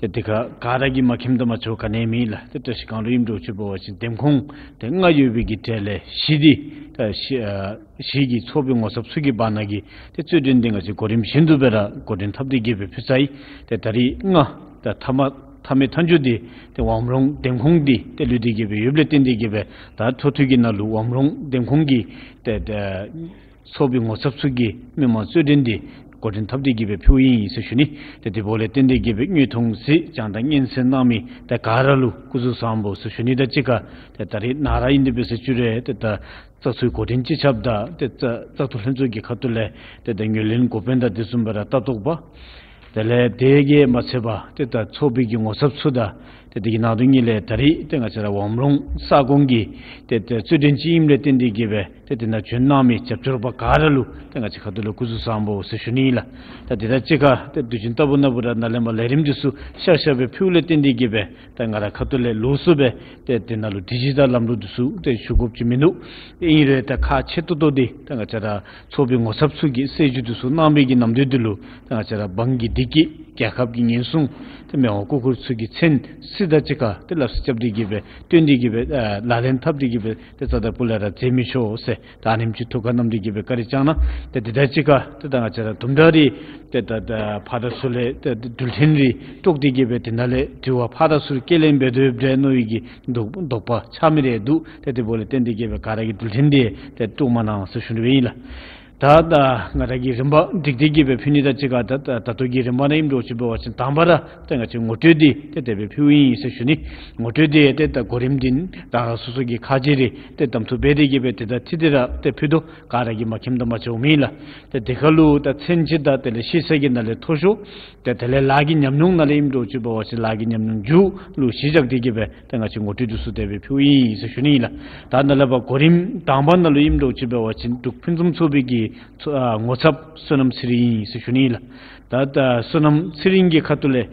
ཏེ་དེ་ཁར་ག་ར་གིས་མ་མཁྱེནམ་ད་མ་ཚད་ག་ནི་མེད་ལགས། ཏེ་བཀྲ་ཤིས་སྒང་ལུ་ཨིནམ་འདྲཝ་ཅིག་འབད་བ་ཅིན་འདེམས་ཁོངས་ཏེ་ལྔ་ཡོད་པའི་གི་གྲས་ལས་བཞི་འདི་ད་བཞི་ཨ་བཞི་གི་ཚོགས་པའི་ངོ་ཚབ་ཚུ་གི་བར་ན་གི་ཏེ་རྩོད་འགྲན་འདི་ང་བཅས་ཀྱིས་གོ་རིམ་བཞིན་དུ་སྦེ་ར་གོ་སྒྲིག་འཐབ་སྟེ་གི་སྦེ་ཕུལ་ཚར་ཡི། ཏེ་ད་རིས་ལྔ་ད་མཐའ་མ་མཐའ་མའི་མཐའ་མཇུག་འདི་ཏེ་ཝམ་རོང་འདེམས་ཁོངས་འདི་ཏེ་ལུས་ཏེ་གི་སྦེ་ཡོདཔ་ལས་བརྟེན་ཏེ་གི་སྦེ་ད་འཕྲོ་མཐུད་ཀྱི་ནང་ལུ་ཝམ་རོང་འདེམས་ཁོངས་ཀྱི་ཏེ་ཏེ་ཚོགས་པའི་ངོ་ཚབ་ཚུ་གིས་མི་མང་རྩོད་འགྲན་འདི་གོ་སྒྲིག་འཐབ་སྟེ་གི་སྦེ་ཕུལཝ་ཨིན་ཟེར་ཞུ་ནི། ཏེ་དེ་འབདཝ་ལས་བརྟེན་ཏེ་གི་སྦེ་དངོས་མཐོང་གཟིགས་སྦྱང་དང་སྙན་གསན་གནང་མི་ཏེ་ག་ར་ལུ་སྐུ་གཟུགས་བཟང་པོ་ཟེར་ཞུ་ནི་དང་གཅིག་ཁར་ཏེ་ད་རིས་ནཱ་ར་ཨིན་ཏེ་འབད་ཟེར་ཞུ་རུང་ཏེ་ད་བཙག་འཐུའི་གོ་སྒྲིག་སྤྱི་ཁྱབ་དང་ཏེ་བཙག་བཙག་འཐུ་ལྷན་ཚོགས་ཀྱི་ཁ་ཐུག་ལས་ཏེ་ད་ངོས་ལེན་འགོ་དཔོན་དང་དེ་བཟུམ་སྦེ་ར་ལྟ་རྟོག་པ། དེ་ལས་དེ་གིས་མ་ཚད་པར་ཏེ་ད་ཚོགས་པའི་གི་ངོ་ཚབ་ཚུ་དང་ཏེ་དེ་གི་ནང་དོན་ཉིད་ལས་ད་རིས་ཏེ་ང་བཅས་ར་ཝམ་རོང་ས་ཁོངས་ཀྱི་ཏེ་ཏེ་རྩོད་འགྲན་ཅིག་ཨིནམ་ལས་བརྟེན་ཏེ་གི་སྦེ་ཏེ་དེ་ནང་བྱོན་གནང་མི་རྒྱབ་སྐྱོར་པ་ག་ར་ལུ་ཏེ་ང་བཅས་ཁ་ཐུག་ལས་སྐུ་གཟུགས་བཟང་པོ་ཟེར་ཞུ་ནི་ཨིན་ལགས། ད་དེ་དང་གཅིག་ཁར་ཏེ་དུས་རྒྱུན་ལྟ་བུ་ན་བུ་ར་ནཱ་ལས་མར་ལས་རིམ་འདི་ཚུ་ཤར་ཤར་སྦེ་ཕུལཝ་ལས་བརྟེན་ཏེ་གི་སྦེ་ད་ང་ར་ཁ་ཐུག་ལས་ལོགས་སུ་སྦེ་ཏེ་དེ་ནང་ལུ་ཌི་ཇི་ཊལ་ལམ་ལུགས་འདི་ཚུ་ཏེ་ཞུ་དགོཔ་ཅིག་མིན་འདུག། ཨིན་རུང་ད་ཁག་ཆེ་ཏོག་ཏོ་འདི་ད་ང་བཅས་ར་ཚོགས་པའི་ངོ་ཚབ་ཚུ་གིས་གསལ་ཞུ་འདི་ཚུ་གནང་མི་གི་ནམ་དུས་འདི་ལུ་ད་ང་བཅས་ར་འབངས་ཀྱི་བདེ་སྐྱིད་རྒྱལ་ཁབ་ཀྱི་ཉེན་སྲུང་ཏེ་མི་དབང་སྐུ་འཁོར་ཚུ་གི་མཚན་གསེར་དང་གཅིག་ཁར་ཏེ་སླབ་སྟེ་རྐྱབ་སྟེ་གི་སྦེ་སྟོན་ཏེ་གི་སྦེ་ཨ་ལག་ལེན་འཐབ་སྟེ་གི་སྦེ་ཏེ་རྩ་དང་སྤུ་ལས་ར་མཛད་མི་ཆོག་ཟེར་ད་ཨ་ནེམ་ཅིག་ཐུགས་ཁར་བསྣམས་ཏེ་གི་སྦེ་བཀའ་དྲིན་བསྐྱང་གནང་། ཏེ་དེ་དང་གཅིག་ཁར་ཏེ་ད་ང་བཅས་ར་དུམ་གྲ་རེ་ཏེ་ད་ད་ཕར་དང་ཚུར་ལས་ཏེ་འགྲུལ་འཕྲིན་རེ་དཀྲོགས་ཏེ་གི་སྦེ་དེ་ནང་ལས་དྲི་བ་ཕར་དང་ཚུར་སྐྱེལ་ལེན་འབད་དོ་ཡོདཔ་འདྲས་མནོ་བའི་གི་དོགས་དོགས་པ་ཆགས་མི་རེ་འདུག། ཏེ་དེ་འབདཝ་ལས་བརྟེན་ཏེ་གི་སྦེ་ག་ར་གིས་འགྲུལ་འཕྲིན་འདི་ཏེ་དཀྲོག་མ་གནང་ཟེར་ཞུ་ནི་སྦེ་ཨིན་ལགས། ད་ད་ང་ར་གིས་རིམ་པ་སྒྲིག་སྟེ་གི་སྦེ་ཕུལ་ནི་དང་གཅིག་ཁར་ད་ད་ད་ལྟོ་གི་རིམ་པ་ནང་ཨིནམ་འདྲཝ་ཅིག་འབད་བ་ཅིན་དང་པ་ར་ཏེ་ང་བཅས་ངོ་སྤྲོད་འདི་ཏེ་དེ་སྦེ་ཕུལཝ་ཨིན་ཟེར་ཞུ་ནི། ངོ་སྤྲོད་འདི་ཏེ་ད་གོ་རིམ་འདི་རང་རང་སོ་སོ་གི་ཁ་རྗེ་རེ་ཏེ་གདམ་འཐུ་འབད་དེ་གི་སྦེ་ཏེ་ད་ཚིག་འདི་ར་ཏེ་ཕུལ་དོ། ག་ར་གིས་མ་མཁྱེནམ་དང་མ་འཆོལཝ་མེད་ལགས། ཏེ་དེ་ཁར་ལུ་ད་མཚན་གཅིག་དང་དེ་ལས་ཤེས་ཚད་ཀྱི་ནང་ལས་མཐོ་ཤོས། ཏེ་དེ་ལས་ལཱ་གི་ཉམས་མྱོང་ནང་ལས་ཨིནམ་འདྲཝ་ཅིག་འབད་བ་ཅིན་ལཱ་གི་ཉམས་མྱོང་མཇུག་ལུ་གཞི་བཞག་སྟེ་གི་སྦེ་ཏེ་ང་བཅས་ངོ་སྤྲོད་འདི་ཚུ་དེ་སྦེ་ཕུལཝ་ཨིན་ཟེར་ཞུ་ནི་ཨིན་ལགས། ད་ནཱ་ལས་ཕར་གོ་རིམ་དང་པ་ནང་ལུ་ཨིནམ་འདྲཝ་ཅིག་འབད་བ་ཅིན་འབྲུག་ཕུན་སུམ་ཚོགས་པའི་གི་ཚོ་ཨ་ངོ་ཚབ་བསོད་ནམས་ཚེ་རིང་ཨིན་ཟེར་ཞུ་ནི་ཨིན་ལགས། ད་ད་བསོད་ནམས་ཚེ་རིང་གི་ཁ་ཐུག་ལས་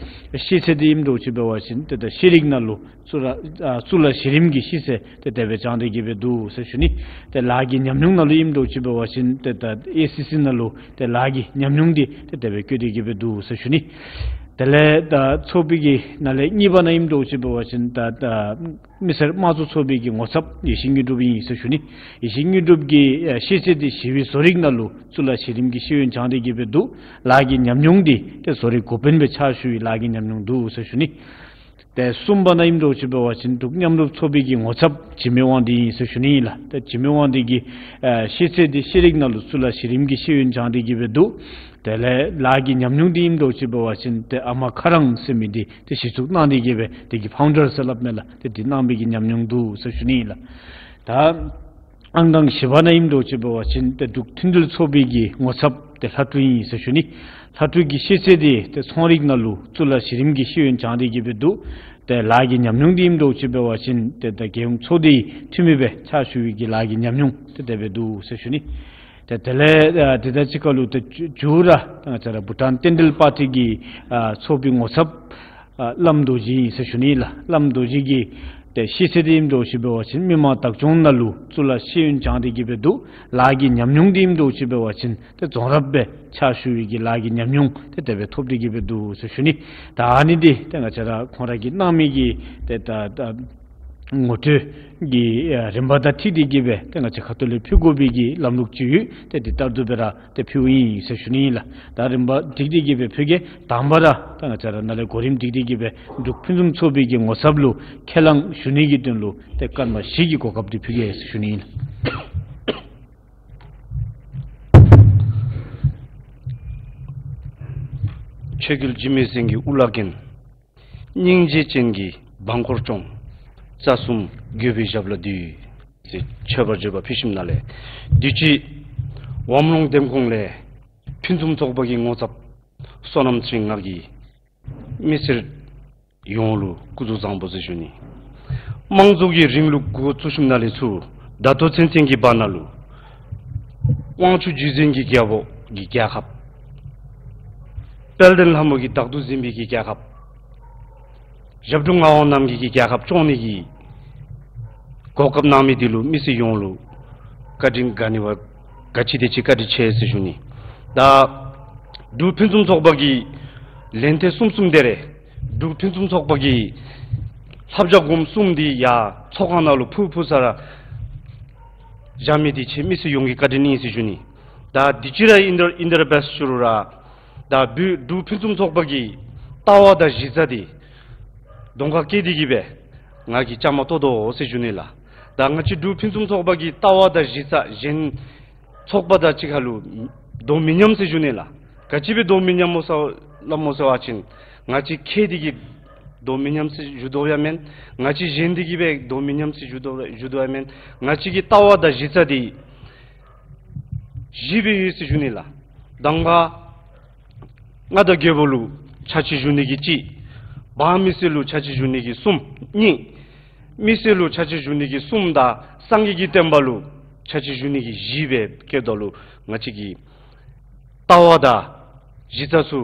ཤེས་ཚད་འདི་ཨིནམ་འདྲཝ་ཅིག་འབད་བ་ཅིན་ཏེ་ད་ཤེས་རིག་ནང་ལུ་གཙུག་ལག་ཨ་གཙུག་ལག་གཞི་རིམ་གྱི་ཤེས་ཚད་ཏེ་དེ་སྦེ་སྦྱངས་ཏེ་གི་སྦེ་འདུག་ཟེར་ཞུ་ནི། ཏེ་ལཱ་གི་ཉམས་མྱོང་ནང་ལུ་ཨིནམ་འདྲཝ་ཅིག་འབད་བ་ཅིན་ཏེ་ད་ཨེ་སི་སི་ནང་ལུ་ཏེ་ལཱ་གི་ཉམས་མྱོང་འདི་ཏེ་དེ་སྦེ་བཀོད་དེ་གི་སྦེ་འདུག་ཟེར་ཞུ་ནི། དེ་ལས་ད་ཚོགས་པའི་གི་ནང་ལས་གཉིས་པ་ནང་ཨིནམ་འདྲཝ་ཅིག་འབད་བ་ཅིན་ད་ད་མི་སེར་དམངས་གཙོ་ཚོགས་པའི་གི་ངོ་ཚབ་ཡེ་ཤེས་དངོས་གྲུབ་ཨིན་ཟེར་ཞུ་ནི། ཡེ་ཤེས་དངོས་གྲུབ་ཀྱི་ཨ་ཤེས་ཚད་འདི་ཞི་བའི་བཟོ་རིག་ནང་ལུ་གཙུག་ལག་གཞི་རིམ་གྱི་ཤེས་ཡོན་སྦྱངས་ཏེ་གི་སྦེ་འདུག། ལཱ་གི་ཉམས་མྱོང་འདི་ཏེ་བཟོ་རིག་འགོ་དཔོན་སྦེ་ཕྱག་ཞུ་བའི་ལཱ་གི་ཉམས་མྱོང་འདུག་ཟེར་ཞུ་ནི། ཏེ་གསུམ་པ་ནང་ཨིནམ་འདྲཝ་ཅིག་འབད་བ་ཅིན་འབྲུག་མཉམ་རུབ་ཚོགས་པའི་གི་ངོ་ཚབ་འཇིགས་མེད་དབང་འདུས་ཨིན་ཟེར་ཞུ་ནི་ཨིན་ལགས། ཏེ་འཇིགས་མེད་དབང་འདུས་ཀྱི་ཨ་ཤེས་ཚད་འདི་ཤེས་རིག་ནང་ལུ་གཙུག་ལག་གཞི་རིམ་གྱི་ཤེས་ཡོན་སྦྱངས་ཏེ་གི་སྦེ་འདུག། དེ་ལས་ལཱ་གི་ཉམས་མྱོང་འདི་ཨིནམ་འདྲཝ་ཅིག་འབད་བ་ཅིན་ཏེ་ཨ་མ་ཁ་རང་ཟེར་མི་འདི་ཏེ་གཞི་བཙུགས་གནང་སྟེ་གི་སྦེ་དེ་གི་ཕའུན་ཌར་ཟེར་སླབ་མས་ལགས། ཏེ་འདི་གནང་བའི་གི་ཉམས་མྱོང་འདུག་ཟེར་ཞུ་ནི་ཨིན་ལགས། ད་ཨང་གྲངས་བཞི་པ་ནང་ཨིནམ་འདྲཝ་ཅིག་འབད་བ་ཅིན་ཏེ་འབྲུག་མཐུན་འབྲེལ་ཚོགས་པའི་གི་ངོ་ཚབ་ཏེ་ལྷ་སྤྲུལ་ཨིན་ཟེར་ཞུ་ནི། ལྷ་སྤྲུལ་གྱི་ཤེས་ཚད་འདི་ཏེ་ཚོང་རིག་ནང་ལུ་གཙུག་ལག་གཞི་རིམ་གྱི་ཤེས་ཡོན་སྦྱངས་ཏེ་གི་སྦེ་འདུག། ཏེ་ལཱ་གི་ཉམས་མྱོང་འདི་ཨིནམ་འདྲཝ་ཅིག་འབད་བ་ཅིན་ཏེ་ད་རྒྱལ་ཡོངས་ཚོགས་སྡེའི་འཐུས་མི་སྦེ་ཕྱག་ཞུ་བའི་གི་ལཱ་གི་ཉམས་མྱོང་ཏེ་དེ་སྦེ་འདུག་ཟེར་ཞུ་ནི། ཏེ་དེ་ལས་ཨ་དེ་དང་གཅིག་ཁར་ལུ་ཏེ་མཇུག་མཇུག་ར་ད་ང་བཅས་ར་བྷུ་ཊཱན་བསྟན་འགྲོའི་པར་ཊི་གི་ཨ་ཚོགས་པའི་ངོ་ཚབ་ཨ་བླམ་རྡོ་རྗེ་ཨིན་ཟེར་ཞུ་ནི་ལགས། བླམ་རྡོ་རྗེ་གི་ཏེ་ཤེས་ཚད་འདི་ཨིནམ་འདྲཝ་ཅིག་འབད་བ་ཅིན་མི་མང་བདག་སྐྱོང་ནང་ལུ་གཙུག་ལག་ཤེས་ཡོན་སྦྱངས་ཏེ་གི་སྦེ་འདུག། ལཱ་གི་ཉམས་མྱོང་འདི་ཨིནམ་འདྲཝ་ཅིག་འབད་བ་ཅིན་ཏེ་རྫོང་རབ་སྦེ་ཕྱག་ཞུ་བའི་གི་ལཱ་གི་ཉམས་མྱོང་ཏེ་དེ་སྦེ་ཐོབ་སྟེ་གི་སྦེ་འདུག་ཟེར་ཞུ་ནི། ད་ཨ་ནི་འདི་ཏེ་ང་བཅས་ར་ཁོང་ར་གིས་གནང་མི་གི་ཏེ་ད་ད་ངོ་སྤྲོད་ཀྱི་ཨ་རིམ་པ་དང་འཁྲིལ་ཏེ་གི་སྦེ་ཏེ་ང་བཅས་ཁ་ཐུག་ལས་ཕུལ་དགོ་པའི་གི་ལམ་ལུགས་ཅིག་ཡོད། ཏེ་འདི་ལྟར་དུ་སྦེ་ར་ཏེ་ཕུལཝ་ཨིན་ཟེར་ཞུ་ནི་ཨིན་ལགས། ད་རིམ་པ་སྒྲིག་སྟེ་གི་སྦེ་ཕུལ་གེ། དང་པ་ར་ད་ང་བཅས་ར་ནཱ་ལས་གོ་རིམ་སྒྲིག་སྟེ་གི་སྦེ་འབྲུག་ཕུན་སུམ་ཚོགས་པའི་གི་ངོ་ཚབ་ལུ་ཁས་བླངས་ཞུ་ནི་གི་དོན་ལུ་ཏེ་སྐར་མ་བཞི་གི་གོ་སྐབས་འདི་ཕུལ་གེ་ཟེར་ཞུ་ནི་ཨིན་ལགས། ཆོས་རྒྱལ་འཇིགས་མེད་སེང་གེའི་དབུ་བླ་འགེངས། སྙིང་རྗེ་ཅན་གྱི་འབངས་འཁོར་སྐྱོང་། རྩ་གསུམ་འགྱོད་པའི་ཞབས་ལ་འདུད། ཟེར་མཆོད་པར་བརྗོད་པ་ཕུལ་ཞིནམ་ལས་དུས་ཅི་ཝམ་རོང་འདེམས་ཁོངས་ལས་ཕུན་སུམ་ཚོགས་པ་གི་ངོ་ཚབ་བསོད་ནམས་ཚེ་རིང་ང་གིས་མི་སེར་ཡོངས་ལུ་སྐུ་གཟུགས་བཟང་པོ་ཟེར་ཞུ་ནི། དམངས་གཙོ་གི་རིང་ལུགས་འགོ་བཙུགས་ཞིནམ་ལས་ཚུར་ད་ལྟོ་ཚུན་ཚོད་ཀྱི་བར་ན་ལུ་དབང་ཕྱུག་རྒྱུད་འཛིན་གྱི་རྒྱལ་པོ་གི་རྒྱལ་ཁབ། དཔལ་ལྡན་ལྷ་མོ་གིས་བདག་ཏུ་འཛིན་པའི་གི་རྒྱལ་ཁབ། ཞབས་དྲུང་ངག་དབང་རྣམ་རྒྱལ་གྱི་རྒྱལ་ཁབ་སྐྱོང་ནི་གི་གོ་སྐབས་གནང་མི་འདི་ལུ་མི་སེར་ཡོངས་ལུ་བཀའ་དྲིན་དགའ་ནི་བ་ག་ཅི་དེ་ཅིག་བཀའ་དྲིན་ཆེ་ཟེར་ཞུ་ནི། ད་འབྲུག་ཕུན་སུམ་ཚོགས་པ་གི་ལན་ཐེངས་གསུམ་གསུམ་དེ་རེ་འབྲུག་ཕུན་སུམ་ཚོགས་པ་གི་ལྷབ་ཇ་སྒོམ་གསུམ་འདི་ཡར་ཚོགས་ཁང་ནང་ལུ་ཕུལ་ཕུལ་ས་ར་བཞག་མི་འདི་ཁྱེད་མི་སེར་ཡོངས་ཀྱི་བཀའ་དྲིན་ཨིན་ཟེར་ཞུ་ནི། ད་དུས་ཅི་ར་ཨིན་དར་ཨིན་དར་བེསཊ་ཞུ་རུང་ར་ད་འབྲུག་འབྲུག་ཕུན་སུམ་ཚོགས་པ་གི་ལྟ་བ་དང་གཞི་རྩ་འདི་གདོང་ཁར་བཀལ་ཏེ་གི་སྦེ་ང་གིས་བཅའ་མར་གཏོགས་དོ་ཟེར་ཞུ་ནི་ལགས། ད་ང་བཅས་འབྲུག་ཕུན་སུམ་ཚོགས་པ་གི་ལྟ་བ་དང་གཞི་རྩ་གཞན་ཚོགས་པ་དང་གཅིག་ཁར་ལུ་དོ་མི་མཉམ་ཟེར་ཞུ་ནི་ལགས། ག་ཅི་སྦེ་དོ་མི་མཉམ་སྨོ་ཟེར་སླབ་སྨོ་ཟེར་བ་ཅིན་ང་བཅས་ཁྱེད་འདི་གིས་དོ་མི་མཉམ་ཟེར་ཞུ་དོ་ཡང་མེན། ང་བཅས་གཞན་འདི་གིས་སྦེ་དོ་མི་མཉམ་ཟེར་ཞུ་དོ་ཞུ་དོ་ཡང་མེན། ང་བཅས་ཀྱི་ལྟ་བ་དང་གཞི་རྩ་འདི་བཞི་སྦེ་ཡོད་ཟེར་ཞུ་ནི་ལགས། དང་པ་མངའ་བདག་རྒྱལ་པོ་ལུ་ཕྱག་ཕྱི་ཞུ་ནི་གི་གཅིག། འབངས་མི་སེར་ལུ་ཕྱག་ཕྱི་ཞུ་ནི་གི་གསུམ། གཉིས། མི་སེར་ལུ་ཕྱག་ཕྱི་ཞུ་ནི་གི་གསུམ་དང་སངས་རྒྱས་ཀྱི་བསྟན་པ་ལུ་ཕྱག་ཕྱི་ཞུ་ནི་གི་བཞི་སྦེ་བཀལཝ་ད་ལུ་ང་བཅས་ཀྱི་ལྟ་བ་དང་གཞི་རྩ་ཚུ་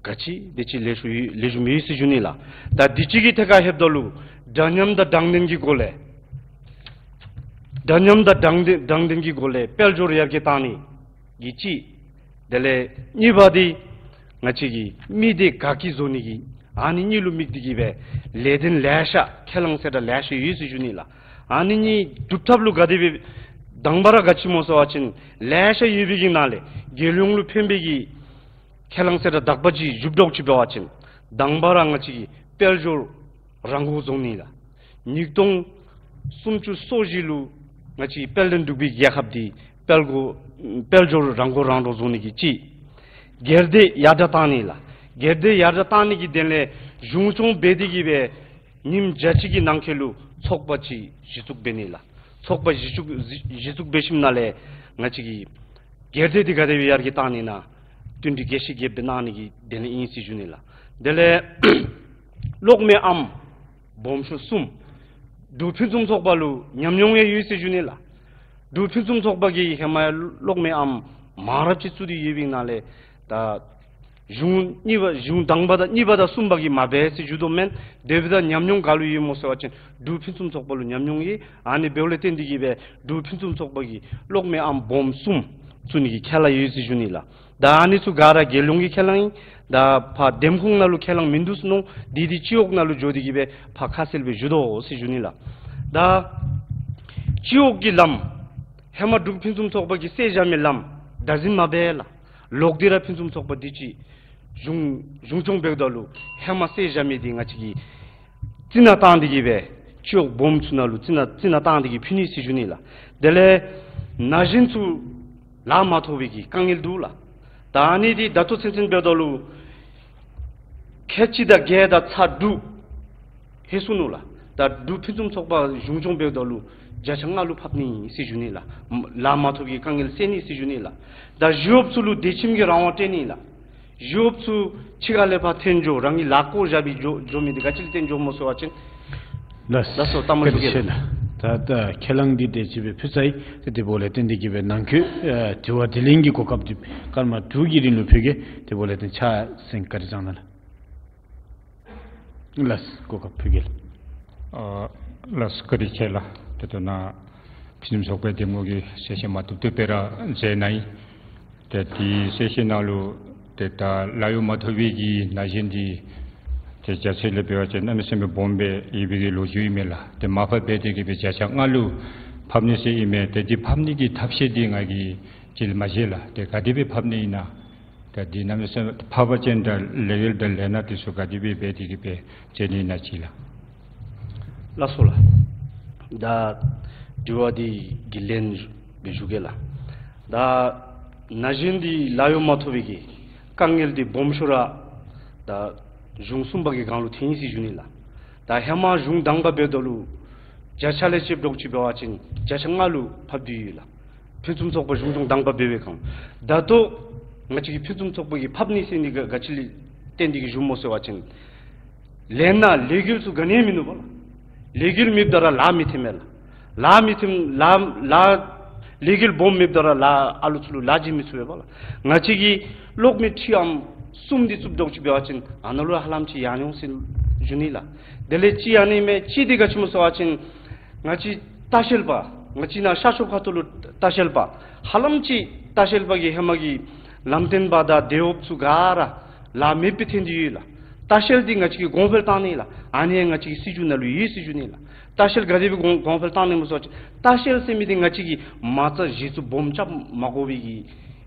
ག་ཅི་དེ་ཅིག་ལེགས་ཤོམ་ཡོད་ལེགས་ཤོམ་ཡོད་ཟེར་ཞུ་ནི་ལགས། ད་དུས་ཅི་གི་ཐད་ཁར་ལྷོདཔ་ད་ལུ་འདྲ་མཉམ་དང་དྲང་བདེན་གྱི་སྒོ་ལས་འདྲ་མཉམ་དང་དྲང་བདེན་དྲང་བདེན་གྱི་སྒོ་ལས་དཔལ་འབྱོར་ཡར་རྒྱས་གཏང་ནི་གི་གཅིག། དེ་ལས་གཉིས་པ་འདི་ང་བཅས་ཀྱི་མི་སྡེ་དགའ་སྐྱིད་བཟོ་ནི་གི་ཨ་ནི་གཉིས་ལུ་དམིགས་ཏེ་གི་སྦེ་ལས་དོན་ལེ་ཤ་ཁས་བླངས་ཟེར་ད་ལེ་ཤ་ཡོད་ཟེར་ཞུ་ནི་ལགས། ཨ་ནི་གཉིས་སྒྲུབ་ཐབས་ལུ་ག་དེ་སྦེ་དང་པ་ར་ག་ཅི་སྨོ་ཟེར་བ་ཅིན་ལེ་ཤ་ཡོད་པའི་གི་ནང་ལས་རྒྱལ་ཡོངས་ལུ་ཕན་པའི་གི་ཁས་བླངས་ཟེར་ད་དག་པ་ཅིག་ཞུ་དོ་ཅིག་འབད་བ་ཅིན་དང་པ་ར་ང་བཅས་ཀྱི་དཔལ་འབྱོར་རང་དབང་བཟོ་ནི་ལགས། ཉིས་སྟོང་སུམ་ཅུ་སོ་བཞི་ལུ་ང་བཅས་དཔལ་ལྡན་འབྲུག་པའི་རྒྱལ་ཁབ་འདི་ དཔལ་འབྱོར་དཔལ་འབྱོར་རང་མགོ་རང་འདྲོངས་བཟོ་ནི་གི་གཅིག། སྒེར་སྡེ་ཡར་དྲག་བཏང་ནི་ལགས། སྒེར་སྡེ་ཡར་དྲག་བཏང་ནི་གི་དོན་ལས་གཞུང་སྐྱོང་འབད་དེ་གིས་སྦེ་ཉིནམ་བརྒྱ་གཅིག་གི་ནང་འཁོད་ལུ་ཚོགས་པ་ཅིག་གཞི་བཙུགས་འབད་ནི་ལགས། ཚོགས་པ་གཞི་བཙུགས་གཞི་བཙུགས་འབད་ཞིནམ་ལས་ང་བཅས་ཀྱི་སྒེར་སྡེ་འདི་ག་དེ་སྦེ་ཡར་རྒྱས་བཏང་ནི་ཨིན་ན་བསྟུན་གྲོས་དགེ་བཤེས་བརྒྱད་སྦེ་གནང་ནི་གི་དོན་ལས་ཨིན་ཟེར་ཞུ་ནི་ལགས། དེ་ལས་གློག་མེ་ཨམ་སྦོམ་ཤོས་གསུམ། འབྲུག་ཕུན་སུམ་ཚོགས་པ་ལུ་ཉམས་མྱོང་ཡང་ཡོད་ཟེར་ཞུ་ནི་ལགས། འབྲུག་ཕུན་སུམ་ཚོགས་པ་གིས་ཧེ་མ་ཡང་གློག་མེ་ཨམ་མང་རབས་ཅིག་བཙུགས་ཏེ་ཡོད་པའི་ནང་ལས་ད་གཞུང་གཉིས་པ་གཞུང་དང་པ་དང་གཉིས་པ་དང་གསུམ་པ་གིས་མ་འབད་ཟེར་ཞུ་དོ་མེན། དེ་འབདཝ་ད་ཉམས་མྱོང་ག་ལུ་ཡོད་སྨོ་ཟེར་བ་ཅིན་འབྲུག་ཕུན་སུམ་ཚོགས་པ་ལུ་ཉམས་མྱོང་ཡོད། ཨ་ནི་འབདཝ་ལས་བརྟེན་ཏེ་གིས་སྦེ་འབྲུག་ཕུན་སུམ་ཚོགས་པ་གིས་གློག་མེ་ཨམ་སྦོམ་གསུམ་བཙུགས་ནི་གི་ཁས་བླངས་ཡོད་ཟེར་ཞུ་ནི་ལགས། ད་ཨ་ནི་ཚུ་ག་ར་རྒྱལ་ཡོངས་ཀྱི་ཁས་བླངས་ཨིན། ད་ཕར་འདེམས་ཁོངས་ནང་ལུ་ཁས་བླངས་མིན་འདུག་ཟེར་མནོ། འདི་འདི་སྤྱི་འོག་ནང་ལུ་འགྱོ་སྟེ་གིས་སྦེ་ཕར་ཁ་གསལ་སྦེ་ཞུ་དོ་ཟེར་ཞུ་ནི་ལགས། ད་སྤྱི་འོག་གི་ལམ་ཧེ་མ་འབྲུག་ཕུན་སུམ་ཚོགས་པ་གིས་བསལ་བཞག་མི་ལམ་བདག་འཛིན་མ་འབད་ལགས། ལོག་སྟེ་ར་ཕུན་སུམ་ཚོགས་པ་འདི་ཅིག་གཞུང་གཞུང་སྐྱོང་འབདཝ་ད་ལུ་ཧེ་མ་བསལ་བཞག་མི་འདི་ང་བཅས་ཀྱིས་རྩི་ནག་བཏང་སྟེ་གིས་སྦེ་སྤྱི་འོག་སྦོམ་ཚུ་ནང་ལུ་རྩི་ནག་རྩི་ནག་བཏང་སྟེ་གིས་ཕུལ་ནི་ཟེར་ཞུ་ནི་ལགས། དེ་ལས་ན་གཞོན་ཚུ་ལཱ་མ་ཐོབ་པའི་གི་དཀའ་ངལ་འདུག་ལགས། ད་ཨ་ནི་འདི་ད་ལྟོ་ཚུན་ཚོད་འབདཝ་ད་ལུ་ཁལ་གཅིག་དང་བརྒྱད་དང་ཚག་དྲུག་ལྷོད་སོ་ནུག་ལགས། ད་འབྲུག་ཕུན་སུམ་ཚོགས་པ་གཞུང་སྐྱོང་འབདཝ་ད་ལུ་བརྒྱ་ཆ་ལྔ་ལུ་ཕབ་ནི་ཨིན་ཟེར་ཞུ་ནི་ལགས། ལཱ་མ་ཐོབ་པའི་དཀའ་ངལ་སེལ་ནི་ཟེར་ཞུ་ནི་ལགས། ད་ཞི་གཡོགཔ་ཚུ་ལུ་སྡོད་ཁྱིམ་གྱི་རང་དབང་སྤྲོད་ནི་ལགས། ཞི་གཡོགཔ་ཚུ་ཕྱི་ཁ་ལས་ཕར་འཐོན་འགྱོ་རང་གི་ལཱ་བཀོ་བཞག་སྦེ་འགྱོ་འགྱོ་མི་འདི་ག་ཅི་ལས་བརྟེན་འགྱོཝ་སྨོ་ཟེར་བ་ཅིན། ལགས། ལགས་སོ། ལྟ་མ་བཀའ་དྲིན་ཞུ་གེ་ཆེ་ལགས། ད་ད་ཁས་བླངས་འདི་དེ་ཅིག་སྦེ་ཕུལ་ཚར་ཡི། ཏེ་དེ་འབདཝ་ལས་བརྟེན་ཏེ་གིས་སྦེ་ནང་འཁོད་ཨ་དྲི་བ་དྲིས་ལན་གྱི་གོ་སྐབས་འདི་སྐར་མ་དྲུག་གི་རིང་ལུ་ཕུལ་གེ། དེ་འབདཝ་ལས་བརྟེན་ཕྱག་སེང་བཀའ་དྲིན་བསྐྱང་གནང་ལགས། ལགས་གོ་སྐབས་ཕུལ་གེ་ལགས། ཨ་ལགས་བཀའ་དྲིན་ཆེ་ལགས། ད་ལྟོ་ནཱ་ཕུན་སུམ་ཚོགས་པའི་འདེམས་ངོ་གིས་གསལ་བཤད་མ་ཐུབ་ཐུབ་སྦེ་ར་མཛད་གནང་ཡི། ཏེ་དེའི་གསལ་བཤད་ནང་ལུ་ཏེ་ད་ལཱ་གཡོག་མ་ཐོབ་པའི་གི་ན་གཞོན་འདི་ཏེ་རྒྱ་ཚད་ལས་འབད་བ་ཅིན་གནམ་མེད་ས་མེད་སྦོམ་སྦེ་ཡོད་པའི་གི་ལོ་རྒྱུས་ཨིན་མས་ལགས། ཏེ་མར་ཕབ་འབད་དེ་གིས་སྦེ་བརྒྱ་ཆ་ལྔ་ལུ་ཕབ་ནི་ཟེར་ཨིན་མས། ཏེ་འདི་ཕབ་ནི་གི་ཐབས་ཤེས་འདི་ང་གིས་ཅིག་མ་མཇལ་ལགས། ཏེ་ག་དེ་སྦེ་ཕབ་ནི་ཨིན་ན། ད་འདི་གནམ་མེད་ས་མེད་ཕབ་པ་ཅིན་ད་ལས་ཡུལ་དང་ལས་སྣ་འདི་ཚུ་ག་དེ་སྦེ་འབད་དེ་གིས་སྦེ་མཇལ་ནི་ཨིན་ན་ཅིག་ལགས། ལགས་སོ་ལགས། ད་དྲི་བ་འདི་གི་ལན་སྦེ་ཞུ་གེ་ལགས། ད་ན་གཞོན་འདི་ལཱ་གཡོག་མ་ཐོབ་པའི་གི་དཀའ་ངལ་འདི་སྦོམ་ཤོས་ར་ད་གཞུང་གསུམ་པ་གི་སྒང་ལུ་ཐོན་ཡི་ཟེར་ཞུ་ནི་ལགས། ད་ཧེ་མ་གཞུང་དང་པ་འབདཝ་ད་ལུ་བརྒྱ་ཆ་ལས་ཅིག་འདྲཝ་ཅིག་འབད་བ་ཅིན་བརྒྱ་ཆ་ལྔ་ལུ་ཕབ་སྟེ་ཡོད་ལགས། ཕུན་སུམ་ཚོགས་པ་གཞུང་སྐྱོང་དང་པ་འབད་བའི་སྒང་། ད་ལྟོ་ང་བཅས་ཀྱི་ཕུན་སུམ་ཚོགས་པ་གིས་ཕབ་ནི་ཟེར་ནི་ག་ག་ཅི་ལས་བརྟེན་ཏེ་གིས་ཞུཝ་སྨོ་ཟེར་བ་ཅིན། ལས་སྣ་ལས་འགུལ་ཚུ་ག་ནི་ཡང་མིན་ནུག་པ་ལགས། ལས་འགུལ་མེདཔ་ད་ར་ལཱ་མི་ཐོནམ་མས་ལགས། ལཱ་མི་ཐོན་ལཱ་ལཱ་ལས་འགུལ་སྦོམ་མེདཔ་ད་ར་ལཱ་ཨ་ལུ་ཚུ་ལུ་ལཱ་བྱིན་མི་ཚུགས་པས་པ་ལགས། ང་བཅས་ཀྱིས་གློག་མེ་ཁྲི་ཨམ་གསུམ་འདི་བཙུགསཔ་འདྲཝ་ཅིག་འབད་བ་ཅིན་ཨ་ནཱ་ལུ་ཧ་ལམ་ཅིག་ཡང་འོང་ཟེར་ཞུ་ནི་ལགས། དེ་ལས་ཅིག་ཨ་ནི་མས། ཅིག་འདི་ག་ཅི་སྨོ་ཟེར་བ་ཅིན་ང་བཅས་ལྟ་བཤལ་པ་ང་བཅས་ནཱ་ཤར་ཕྱོགས་ཁ་ཐུག་ལུ་ལྟ་བཤལ་པ་ཧ་ལམ་ཅིག་ལྟ་བཤལ་པ་གི་ཧེ་མ་གི་ལམ་སྟོན་པ་དང་དེད་གཡོགཔ་ཚུ་ག་ར་ལཱ་མེདཔ་སྦེ་ཐོན་ཏེ་ཡོད་ལགས། ལྟ་བཤལ་འདི་ང་བཅས་ཀྱིས་གོང་འཕེལ་བཏང་ནི་ལགས། ཨ་ནི་ཡང་ང་བཅས་ཀྱི་སྲིད་བྱུས་ནང་ལུ་ཡོད་ཟེར་ཞུ་ནི་ལགས། ལྟ་བཤལ་ག་དེ་སྦེ་གོང་གོང་འཕེལ་བཏང་ནི་སྨོ་ཟེར་བ་ཅིན་ལྟ་བཤལ་ཟེར་མི་འདི་ང་བཅས་ཀྱིས་མ་རྩ་གཞི་བཙུགས་སྦོམ་རྐྱབ་མ་དགོ་པའི་གི་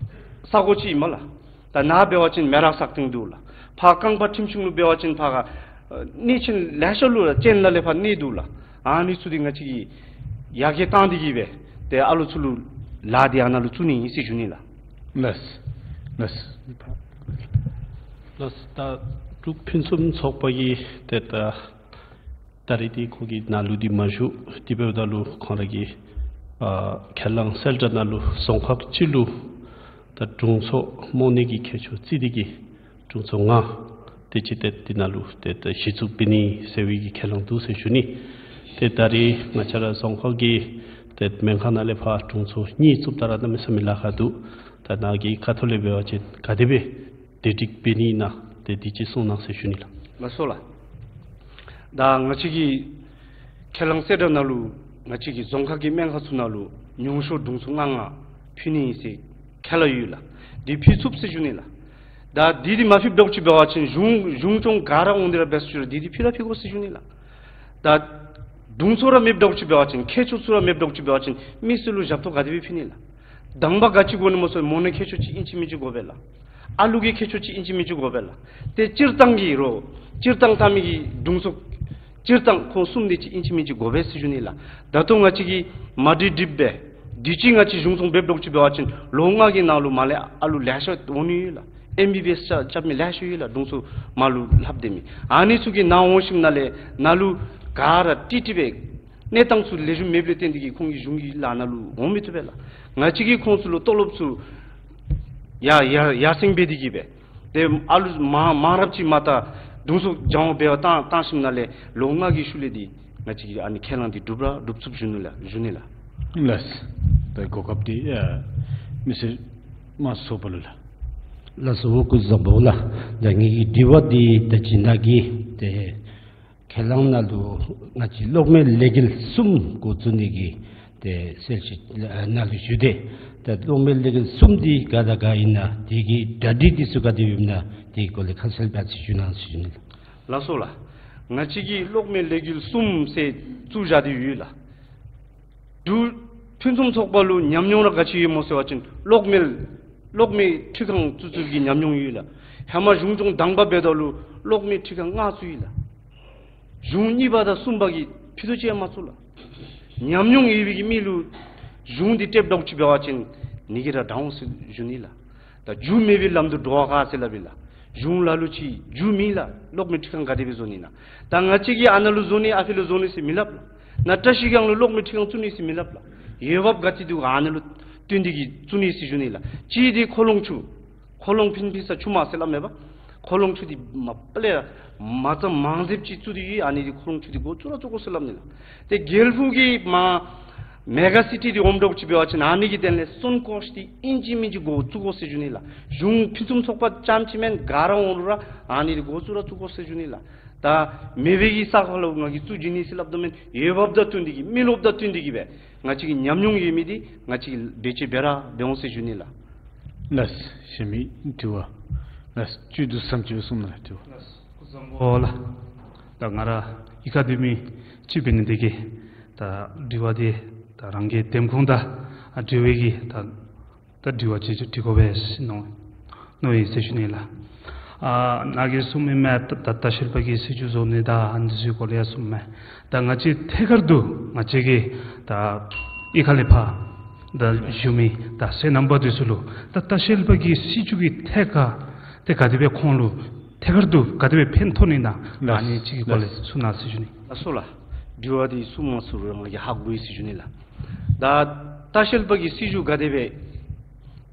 ས་གོ་ཅིག་ཨིན་མས་ལགས། ད་ནཱ་འབད་བ་ཅིན་མེ་རག་སག་སྟེང་འདུག་ལགས། ཕར་རྐང་པ་ཁྲིམས་གཞུང་ལུ་འབད་བ་ཅིན་ཕར་ཁ་ཨ་གནས་ཆེན་ལེ་ཤ་ལུ་ལགས་ཅན་ལ་ལས་ཕར་གནས་འདུག་ལགས། ཨ་ནི་ཚུ་འདི་ང་བཅས་ཀྱིས་ཡར་རྒྱས་བཏང་སྟེ་གིས་སྦེ་ཏེ་ཨ་ལུ་ཚུ་ལུ་ལཱ་འདི་ཨ་ནཱ་ལུ་བཙུགས་ནི་ཨིན་ཟེར་ཞུ་ནི་ལགས། ལགས་ལགས། ལགས། ད་འབྲུག་ཕུན་སུམ་ཚོགས་པ་གིས་ཏེ་ད་ད་རེས་འདི་ཁོ་གིས་ནཱ་ལུ་འདི་མ་ཞུ། དེ་འབདཝ་ད་ལུ་ཁོང་ར་གི་ཨ་ཁས་བླངས་གསལ་བསྒྲགས་ནང་ལུ་རྫོང་ཁག་གཅིག་ལུ་ད་དྲུང་འཚོ་དམངས་གནས་ཀྱི་མཁས་མཆོག་རྩིས་སྤྲོད་ཀྱི་དྲུང་འཚོ་ལྔ་དེ་ཅིག་ཏེ་འདི་ནང་ལུ་ཏེ་ད་གཞི་བཙུགས་འབད་ནི་ཟེར་བའི་གི་ཁས་བླངས་འདུག་ཟེར་ཞུ་ནི། ཏེ་ད་རེས་ང་བཅས་ར་རྫོང་ཁག་གི་ཏེ་སྨན་ཁང་ནང་ལས་ཕར་དྲུང་འཚོ་གཉིས་བཙུགསཔ་ད་ར་གནམ་མེད་ས་མེད་ལཱ་ཁག་འདུག། ད་ནཱ་གི་ཁ་ཐུག་ལས་འབད་བ་ཅིན་ག་དེ་སྦེ་བདེ་སྒྲིག་འབད་ནི་ཨིན་ན་ཏེ་འདི་ཅིག་གསུང་གནང་ཟེར་ཞུ་ནི་ལགས། ལགས་སོ་ལགས། ད་ང་བཅས་ཀྱི་ཁས་བླངས་གསལ་བསྒྲགས་ནང་ལུ་ང་བཅས་ཀྱི་རྫོང་ཁག་གི་སྨན་ཁང་ཚུ་ནང་ལུ་ཉུང་ཤོས་དྲུང་འཚོ་ལྔ་ལྔ་ཕུལ་ནི་ཨིན་ཟེར་ཁས་བླངས་ཡོད་ལགས། འདི་ཕུལ་ཚུགས་ཟེར་ཞུ་ནི་ལགས། ད་འདི་འདི་མ་ཕུལཝ་འདྲཝ་ཅིག་འབད་བ་ཅིན་གཞུང་གཞུང་སྐྱོང་ག་ར་འོང་སྟེ་ར་འབད་ཟེར་ཞུ་རུང་འདི་འདི་ཕུལ་ར་ཕུལ་དགོ་ཟེར་ཞུ་ནི་ལགས། ད་དྲུང་འཚོ་ར་མེདཔ་འདྲཝ་ཅིག་འབད་བ་ཅིན་མཁས་མཆོག་ཚུ་ར་མེདཔ་འདྲཝ་ཅིག་འབད་བ་ཅིན་མི་སེར་ལུ་ཞབས་ཏོག་ག་དེ་སྦེ་ཕུལ་ནི་ལགས། དང་པ་ག་ཅི་དགོ་ནི་སྨོ་ཟེར་བ་ཅིན་མོ་ནི་མཁས་མཆོག་ཅིག་ཨིན་ཅི་མིན་ཅི་དགོ་པས་ལགས། ཨ་ལུ་གི་མཁས་མཆོག་ཅིག་ཨིན་ཅི་མིན་ཅི་དགོ་པས་ལགས། ཏེ་སྤྱིར་བཏང་གི་རོགས་སྤྱིར་བཏང་ལྟ་མི་གི་དྲུང་འཚོ་སྤྱིར་བཏང་ཁོང་གསུམ་འདི་ཅིག་ཨིན་ཅི་མིན་ཅི་དགོ་པས་ཟེར་ཞུ་ནི་ལགས། ད་ལྟོ་ང་བཅས་ཀྱིས་མ་འདྲིས་འདྲིསཝ་སྦེ་ དུས་ཅི་ང་བཅས་གཞུང་ཚོང་འབདཝ་ཅིག་འབད་བ་ཅིན་ལོ་ལྔ་གི་ནང་ལུ་མར་ལས་ཨ་ལུ་ལེ་ཤ་འོང་ནི་ཡོད་ལགས། ཨེམ་བི་བི་ཨེསི་རྐྱབ་རྐྱབ་མི་ལེ་ཤ་ཡོད་ལགས། དྲུང་འཚོ་མར་ལུ་ལྷབ་སྡོད་མི་ཨ་ནི་ཚུ་གི་ནཱ་འོང་ཞིནམ་ལས་ནཱ་ལུ་ག་ར་ཀྲིག་ཀྲི་སྦེ་གནས་སྟངས་ཚུ་ལེགས་ཤོམ་མེདཔ་ལས་བརྟེན་ཏེ་གིས་ཁོང་གིས་གཞུང་གི་ལཱ་ནང་ལུ་འོང་མི་བཏུབ་པས་ལགས། ང་བཅས་ཀྱིས་ཁོང་ཚུ་ལུ་ཏོ་ལོབ་ཚུ་ཡར་ཡར་ཡར་སེང་འབད་དེ་གིས་སྦེ་ཏེ་ཨ་ལུ་མང་མང་རབས་ཅིག་མ་དང་དྲུང་འཚོ་སྦྱང་བ་འབད་བར་བཏང་བཏང་ཞིནམ་ལས་ལོ་ལྔ་གི་ཤུལ་ལས་འདི་ང་བཅས་ཀྱིས་ཨ་ནི་ཁས་བླངས་འདི་གྲུབ་ར་གྲུབ་ཚུགསཔ་ཞུ་ནི་ལགས། ཞུ་ནི་ལགས། ལགས། ད་གོ་སྐབས་འདི་ཨ་མི་སེར་དམངས་གཙོ་ཚོགས་པ་ལུ་ལགས། ལགས་སོ། སྐུ་གཟུགས་བཟང་པོ་ལགས། ད་ངེ་གི་དྲི་བ་འདི་ད་ཅི་ནཱ་གི་ཏེ་ཁས་བླངས་ནང་ལུ་ང་བཅས་གློག་མེ་ལས་འགུལ་གསུམ་འགོ་བཙུགས་ནི་གི་ཏེ་གསལ་བཤད་ནང་ལུ་ཞུ་སྟེ། ད་གློག་མེ་ལས་འགུལ་གསུམ་འདི་ག་དང་ག་ཨིན་ན་དེ་གི་གྲ་སྒྲིག་འདི་ཚུ་ག་དེ་ཡོདཔ་ཨིན་ན་དེ་གི་སྐོར་ལས་ཁ་གསལ་སྦེ་ཅིག་ཞུ་གནང་ཟེར་ཞུ་ནི་ལགས། ལགས་སོ་ལགས། ང་བཅས་ཀྱིས་གློག་མེ་ལས་འགུལ་གསུམ་ཟེར་བཙུགས་བཞག་སྟེ་ཡོད་ལགས། འབྲུག་ཕུན་སུམ་ཚོགས་པ་ལུ་ཉམས་མྱོང་ར་ག་ཅི་ཡོད་སྨོ་ཟེར་བ་ཅིན་གློག་མེ་གློག་མེ་འཕྲུལ་ཁང་བཙུགས་བཙུགསཔ་གི་ཉམས་མྱོང་ཡོད་ལགས། ཧེ་མ་གཞུང་སྐྱོང་དང་པ་འབདཝ་ད་ལུ་གློག་མེ་འཕྲུལ་ཁང་ལྔ་བཙུགས་ཡི་ལགས། གཞུང་གཉིས་པ་དང་གསུམ་པ་གིས་ཕུད་རྡོག་ཅིག་ཡང་མ་བཙུགས་ལགས། ཉམས་མྱོང་ཡོད་པའི་གི་མི་ལུ་གཞུང་འདི་སྤྲོདཔ་འདྲཝ་ཅིག་འབད་བ་ཅིན་ནི་གི་ར་དྲག་འོང་ཟེར་ཞུ་ནི་ལགས། ད་རྒྱུ་མེད་པའི་ལམ་དུ་འགྲོ་བ་ག་ཟེར་སླབ་ཨིན་ལགས། གཞུང་ལ་ལུ་ཅིག་རྒྱུ་མེད་ལགས། གློག་མེ་འཕྲུལ་ཁང་ག་དེ་སྦེ་བཟོ་ནི་ན། ད་ང་བཅས་ཀྱིས་ཨ་ནཱ་ལུ་བཟོ་ནི་ཨ་ཕི་ལུ་བཟོ་ནི་ཟེར་མི་སླབ་ལགས། ནཱ་བཀྲ་ཤིས་སྒང་ལུ་གློག་མེ་འཕྲུལ་ཁང་བཙུགས་ནི་ཟེར་མི་སླབ་ལགས། འོས་འབབ་ག་ཅི་འདུག་ག་ཨ་ནཱ་ལུ་བསྟུན་ཏེ་གིས་བཙུགས་ནི་ཟེར་ཞུ་ནི་ལགས། གཅིག་འདི་འཁོར་ལོང་ཆུ། འཁོར་ལོང་ཕིན་ཕིན་ས་ཆུ་མ་ཟེར་སླབ་མས་པ། འཁོར་ལོང་ཆུ་འདི་མ་པ་ལས་མ་རྩ་མང་རྫིབ་ཅིག་བཙུགས་ཏེ་ཡོད། ཨ་ནི་འདི་འཁོར་ལོང་ཆུ་འདི་འགོ་བཙུགས་ར་བཙུགས་དགོ་ཟེར་སླབ་ནི་ལགས། ཏེ་རྒྱལ་ཕུག་གི་མ་མེ་ག་སི་ཊི་འདི་འོངམ་འདྲཝ་ཅིག་འབད་བ་ཅིན་ཨ་ནི་གི་དོན་ལས་སོན་ཀོཤ་འདི་ཨིན་ཅི་མིན་ཅི་འགོ་བཙུགས་དགོ་ཟེར་ཞུ་ནི་ལགས། གཞུང་ཕུན་སུམ་ཚོགས་པ་རྐྱངམ་ཅིག་མེན་ག་ར་འོང་རུང་ར་ཨ་ནི་འདི་འགོ་བཙུགས་ར་བཙུགས་དགོ་ཟེར་ཞུ་ནི་ལགས། ད་མེད་པའི་གི་ས་ཁར་ལུ་ང་གིས་བཙུགས་བྱིན་ནི་ཟེར་སླབ་དོ་མེན། འོས་འབབ་དང་བསྟུན་ཏེ་གིས་མི་རློབས་དང་བསྟུན་ཏེ་གིས་སྦེ་ང་བཅས་ཀྱི་ཉམས་མྱོང་ཡོད་མི་འདི་ང་བཅས་ཀྱིས་བེད་སྤྱོད་འབད་ར་འབད་འོང་ཟེར་ཞུ་ནི་ལགས། ལགས། གཞན་མི་དྲི་བ། ལགས། བཅུད་བསྡུ་ཙམ་ཅིག་གསུངས་གནང་། དྲི་བ། ལགས། སྐུ་གཟུགས་བཟང་པོ་ལགས། ད་ང་ར་གཡུས་ཁར་སྡོད་མི་ཅིག་འབད་ནི་དེ་གིས་ད་དྲི་བ་དེ་ད་རང་གི་འདེམས་ཁོངས་དང་འབྲེལ་བའི་གི་ད་ད་དྲི་བ་ཅིག་ཅིག་དྲི་དགོ་པས་མནོ་མནོ་ཡི་ཟེར་ཞུ་ནི་ལགས། ཨ་ནཱ་གིས་གསུངས་མི་མས། ད་ལྟ་བཤལ་པ་གི་སྲིད་བྱུས་བཟོ་ནི་དང་ཨ་ནི་ཚུའི་སྐོར་ལས་ཡང་གསུངས་མས། ད་ང་བཅས་ཐད་ཀར་དུ་ང་བཅས་ཀྱི་ད་གཡུས་ཁ་ལས་ཕར་ད་བཞུགས་མི་ད་སོ་ནམ་པ་འདི་ཚུ་ལུ་ད་ལྟ་བཤལ་པ་གི་སྲིད་བྱུས་ཀྱི་ཐད་ཁར་ཏེ་ག་དེ་སྦེ་ཁོང་ལུ་ཐད་ཀར་དུ་ག་དེ་སྦེ་ཕན་ཐོགས་ནི་ན། ལགས། ཨ་ནི་ཅིག་གི་སྐོར་ལས་གསུངས་གནང་ཟེར་ཞུ་ནི། ལགས་སོ་ལགས། དྲི་བ་འདི་གསུངས་མ་ཚུགས་རུང་ང་གིས་ཧ་གོ་ཡི་ཟེར་ཞུ་ནི་ལགས། ད་ལྟ་བཤལ་པ་གི་སྲིད་བྱུས་ག་དེ་སྦེ་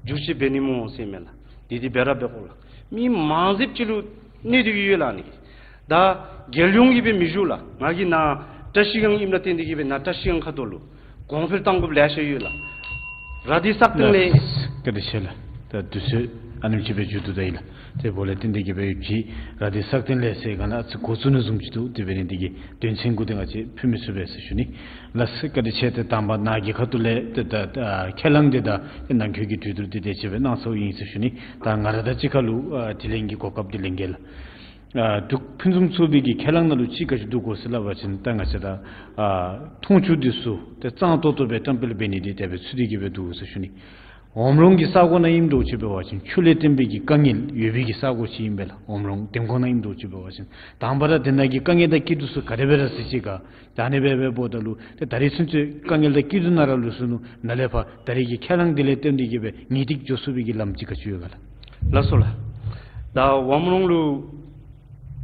བསྒྱུར་བཅོས་འབད་ནི་སྨོ་ཟེར་མས་ལགས། དེ་འདི་འབད་ར་འབད་དགོ་ལགས། མི་མང་རྫིབ་ཅིག་ལུ་གནོད་དེ་གིས་ཡོད་ལགས་ནི། ད་རྒྱལ་ཡོངས་ཀྱི་སྦེ་མི་བཞུགས་ལགས། ང་གིས་ནཱ་བཀྲ་ཤིས་སྒང་ཨིནམ་ལས་བརྟེན་ཏེ་གིས་སྦེ་ནཱ་བཀྲ་ཤིས་སྒང་ཁ་ཐུག་ལུ་གོང་འཕེལ་གཏང་དགོཔ་ལེ་ཤ་ཡོད་ལགས། ར་དྷི་སག་སྟེང་ལས། ལགས། བཀའ་དྲིན་ཆེ་ལགས། ད་དུས་ཚོད་ཨ་ནེམ་ཅིག་སྦེ་མཇུག་བསྡུ་ད་ཡི་ལགས། དེ་འབདཝ་ལས་བརྟེན་ཏེ་གིས་སྦེ་ཡོད་ཅི་ར་དྷི་སག་སྟེང་ལས་ཟེར་ག་ནི་ཨ་ཙི་འགོ་བཙུགས་ནི་བཟུམ་ཅིག་འདུག། དེ་འབད་ནི་དེ་གིས་དོན་ཚན་དགུ་དེ་ང་བཅས་ཕུལ་མི་ཚུགས་པས་ཟེར་ཞུ་ནི། ལགས་སོ། བཀའ་དྲིན་ཆེ། ཏེ་དང་པ་ནཱ་གི་ཁ་ཐུག་ལས་ཏེ་ད་ཨ་ཁས་བླངས་འདི་དང་ཏེ་ནང་འཁོད་ཀྱི་གྲོས་བསྡུར་འདི་དེ་ཅིག་སྦེ་གནང་ཚརཝ་ཨིན་ཟེར་ཞུ་ནི། ད་ང་ར་དང་གཅིག་ཁར་ལུ་ཨ་དྲི་ལན་གྱི་གོ་སྐབས་འདི་ལེན་གེ་ལགས། ཨ་འབྲུག་ཕུན་སུམ་ཚོགས་པའི་གི་ཁས་བླངས་ནང་ལུ་ཅིག་ག་ཅི་འདུག་གོ་ཟེར་སླབ་པ་ཅིན་ད་ང་བཅས་ད་ཨ་འཐུང་ཆུ་འདི་ཚུ་ཏེ་གཙང་ཏོག་ཏོ་སྦེ་བཀྲམ་སྤེལ་འབད་ནི་འདི་དེ་སྦེ་ཚུད་དེ་གིས་སྦེ་འདུག་ཟེར་ཞུ་ནི། འོམ་ལོང་གི་ས་གོ་ནང་ཨིནམ་འདྲཝ་ཅིག་འབད་བ་ཅིན་ཆུ་ལས་བརྟེན་པའི་གི་དཀའ་ངལ་ཡོད་པའི་གི་ས་གོ་ཅིག་ཨིན་པས་ལགས། འོམ་ལོང་འདེམས་ཁོངས་ནང་ཨིནམ་འདྲཝ་ཅིག་འབད་བ་ཅིན་དང་པ་ར་དེ་ནང་གི་དཀའ་ངལ་དང་སྐྱིད་སྡུག་ཚུ་ག་དེ་སྦེ་ར་ཟེར་ཅི་ག། ད་ཨ་ནི་སྦེ་འབདཝ་ད་ལུ་ཏེ་ད་རིས་ཚུན་ཚོད་དཀའ་ངལ་དང་སྐྱིད་སྡུག་ནང་ར་ལུས་སོ་ནུག། ནཱ་ལས་ཕར་ད་རིས་ཀྱི་ཁས་བླངས་འདི་ལས་བརྟེན་ཏེ་གིས་སྦེ་ངེས་ཏིག་འགྱོ་ཚུགས་པའི་གི་ལམ་ཅིག་ག་ཅི་ཡོད་ག་ལགས། ལགས་སོ་ལགས། ད་འོམ་ལོང་ལུ་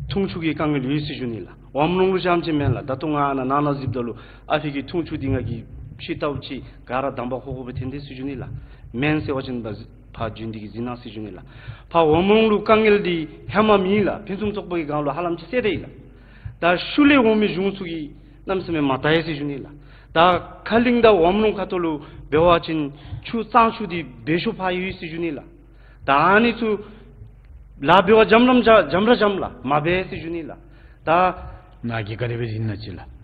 འཐུང་ཆུ་གི་དཀའ་ངལ་ཡོད་ཟེར་ཞུ་ནི་ལགས། འོམ་ལོང་ལུ་རྐྱངམ་ཅིག་མེན་ལགས། ད་ལྟོ་ང་ནཱ་ནང་ན་གཟིགསཔ་ད་ལུ་ཨ་ཕི་གི་འཐུང་ཆུ་འདི་ང་གིས་ཕྱེ་ལྟཝ་ཅིག་ག་ར་དམ་པ་ཁོག་ཁོག་སྦེ་ཐོན་དེས་ཟེར་ཞུ་ནི་ལགས། མེན་ཟེར་བ་ཅིན་ད་ཕར་བྱོན་ཏེ་གིས་གཟིགས་གནང་ཟེར་ཞུ་ནི་ལགས། ཕར་འོམ་ལོང་ལུ་དཀའ་ངལ་འདི་ཧེ་མ་མེད་ལགས། ཕུན་སུམ་ཚོགས་པ་གི་སྒང་ལུ་ཧ་ལམ་ཅིག་སེལ་ཏེ་ཡི་ལགས། ད་ཤུལ་ལས་འོང་མི་གཞུང་ཚུ་གིས་གནམ་མེད་ས་མེད་མ་བལྟ་ཡི་ཟེར་ཞུ་ནི་ལགས། ད་ཁ་གླིང་དང་འོམ་ལོང་ཁ་ཐུག་ལུ་འབད་བ་ཅིན་ཆུ་གཙང་ཆུ་འདི་འབད་ཤོག་ཕར་ཡོད་ཟེར་ཞུ་ནི་ལགས། ད་ཨ་ནི་ཚུ་ལཱ་འབད་བར་འཇམ་རམ་འཇམ་ར་འཇམ་ལགས། མ་འབད་ཟེར་ཞུ་ནི་ལགས། ད་ནཱ་གིས་ག་དེ་སྦེ་གཟིགས་ན་ཅིག་ལགས།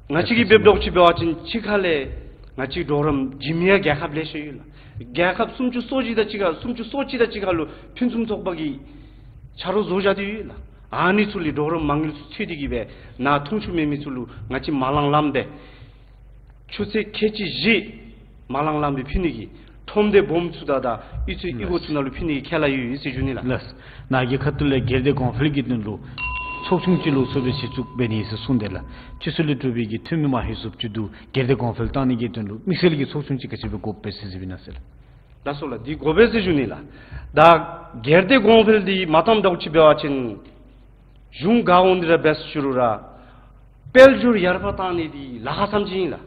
ང་བཅས་ཀྱིས་འབདཝ་འདྲཝ་ཅིག་འབད་བ་ཅིན་གཅིག་ཁ་ལས་ང་བཅས་གྲོགས་རམ་བྱིན་མི་ཡང་རྒྱལ་ཁབ་ལེ་ཤ་ཡོད་ལགས། རྒྱལ་ཁབ་སུམ་ཅུ་སོ་གཅིག་དང་གཅིག་ཁར་སུམ་ཅུ་སོ་གཅིག་དང་གཅིག་ཁར་ལུ་ཕུན་སུམ་ཚོགས་པ་གི་ཆ་རོགས་བཟོ་བཞག་སྟེ་ཡོད་ལགས། ཨ་ནི་ཚུ་ལས་གྲོགས་རམ་མ་དངུལ་ཚུ་འཚོལ་ཏེ་གིས་སྦེ་ནཱ་འཐུང་ཆུ་མེད་མི་ཚུ་ལུ་ང་བཅས་མ་ལང་ལངམ་སྦེ་ཆུ་ཚོད་ཁལ་གཅིག་བཞི་མ་ལང་ལངམ་སྦེ་ཕུལ་ནི་གི་ཁྲོམ་སྡེ་སྦོམ་ཚུ་དང་ད་གཡུས་ཚུ་གཡུས་སྒོ་ཚུ་ནང་ལུ་ཕུལ་ནི་གི་ཁས་ལེན་ཡོད་ཟེར་ཞུ་ནི་ལགས། ལགས། ནཱ་གི་ཁ་ཐུག་ལས་སྒེར་སྡེ་གོང་འཕེལ་གྱི་དོན་ལུ། ཚོགས་ཆུང་ཅིག་ལུ་སོ་སྦེ་གཞི་བཙུགས་འབད་ནི་ཟེར་གསུངས་དེས་ལགས། སྤྱི་ཚོགས་ལས་གྲུབ་པའི་གི་འཐུས་མི་མ་ལྷོད་ཚུགསཔ་ཅིག་འདུག། སྒེར་སྡེ་གོང་འཕེལ་བཏང་ནི་གི་དོན་ལུ་དམིགས་བསལ་གྱི་ཚོགས་ཆུང་ཅིག་ག་ཅི་སྦེ་དགོཔ་སྦེ་ཟེར་ཞུ་བ་ཨིན་ན་ཟེར་ལགས། ལགས་སོ་ལགས། འདི་དགོ་པས་ཟེར་ཞུ་ནི་ལགས། ད་སྒེར་སྡེ་གོང་འཕེལ་འདི་མ་བཏངམ་འདྲཝ་ཅིག་འབད་བ་ཅིན་གཞུང་ག་འོང་ནི་ར་འབད་ཟེར་ཞུ་རུང་ར་དཔལ་འབྱོར་ཡར་འཕར་བཏང་ནི་འདི་ལཱ་ཁག་ཙམ་ཅིག་ཨིན་ལགས།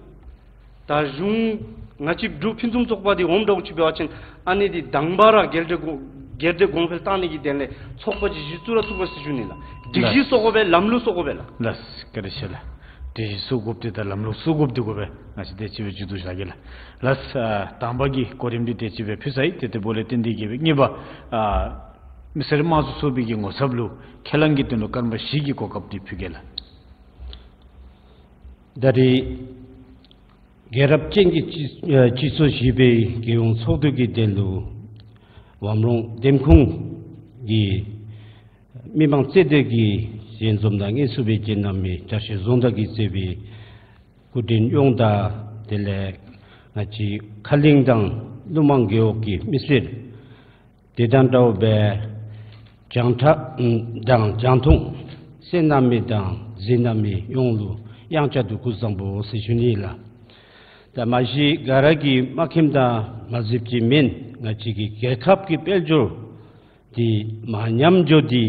ད་གཞུང་ང་བཅས་འབྲུག་ཕུན་སུམ་ཚོགས་པ་འདི་འོངམ་འདྲཝ་ཅིག་འབད་བ་ཅིན་ཨ་ནི་འདི་དང་པ་ར་སྒེར་སྡེ་གོང་སྒེར་སྡེ་གོང་འཕེལ་བཏང་ནི་གི་དོན་ལས་ཚོགས་པ་ཅིག་གཞི་བཙུགས་ར་བཙུགས་དགོ་ཟེར་ཞུ་ནི་ལགས། སྒྲིག་གཞི་བཟོ་དགོ་པས། ལམ་ལུགས་བཟོ་དགོ་པས་ལགས། ལགས་བཀའ་དྲིན་ཆེ་ལགས། སྒྲིག་གཞི་བཟོ་དགོཔ་འདི་དང་ལམ་ལུགས་བཟོ་དགོཔ་འདི་དགོ་པས། ང་བཅས་དེ་ཅིག་སྦེ་མཇུག་བསྡུ་བཞག་གེ་ལགས། ལགས་ཨ་དང་པ་གི་གོ་རིམ་འདི་དེ་ཅིག་སྦེ་ཕུལ་ཚར་ཡི། ཏེ་དེ་འབདཝ་ལས་བརྟེན་ཏེ་གིས་སྦེ་གཉིས་པ་ཨ་མི་སེར་དམངས་གཙོ་ཚོགས་པའི་གི་ངོ་ཚབ་ལུ་ཁས་བླངས་ཀྱི་དོན་ལུ་སྐར་མ་བཞི་གི་གོ་སྐབས་འདི་ཕུལ་གེ་ལགས། ད་རེས་རྒྱལ་རབས་ཅན་གྱི་སྤྱི་ཨ་སྤྱི་ཚོགས་བཞི་པའི་རྒྱལ་ཡོངས་ཚོགས་འདུ་གི་དོན་ལུ་ཝམ་རོང་འདེམས་ཁོངས་ཀྱི་མི་མང་རྩོད་འདེབས་ཀྱི་ཞལ་འཛོམས་དང་དངོས་སུ་སྦེ་བཅར་གནང་མི་བཀྲ་ཤིས་རྫོང་བདག་གིས་གཙོས་པའི་སྐུ་མགྲོན་གཡོག་དང་དེ་ལས་ང་བཅས་ཁ་གླིང་དང་ཀླུ་མང་རྒེད་འོག་གི་མི་སེར། དེ་དང་འདྲཝ་སྦེ་རྒྱང་བསྒྲགས་དང་རྒྱང་མཐོང་གསན་གནང་མི་དང་གཟིགས་གནང་མི་ཡོངས་ལུ་ཡང་བསྐྱར་དུ་སྐུ་གཟུགས་བཟང་པོ་ཟེར་ཞུ་ནི་ལགས། ད་མ་གཞི་ག་ར་གིས་མ་མཁྱེནམ་དང་མ་གཟིགསཔ་ཅིག་མེན། ང་བཅས་ཀྱི་རྒྱལ་ཁབ་ཀྱི་དཔལ་འབྱོར་འདི་མར་ཉམས་འགྱོ་སྟེ་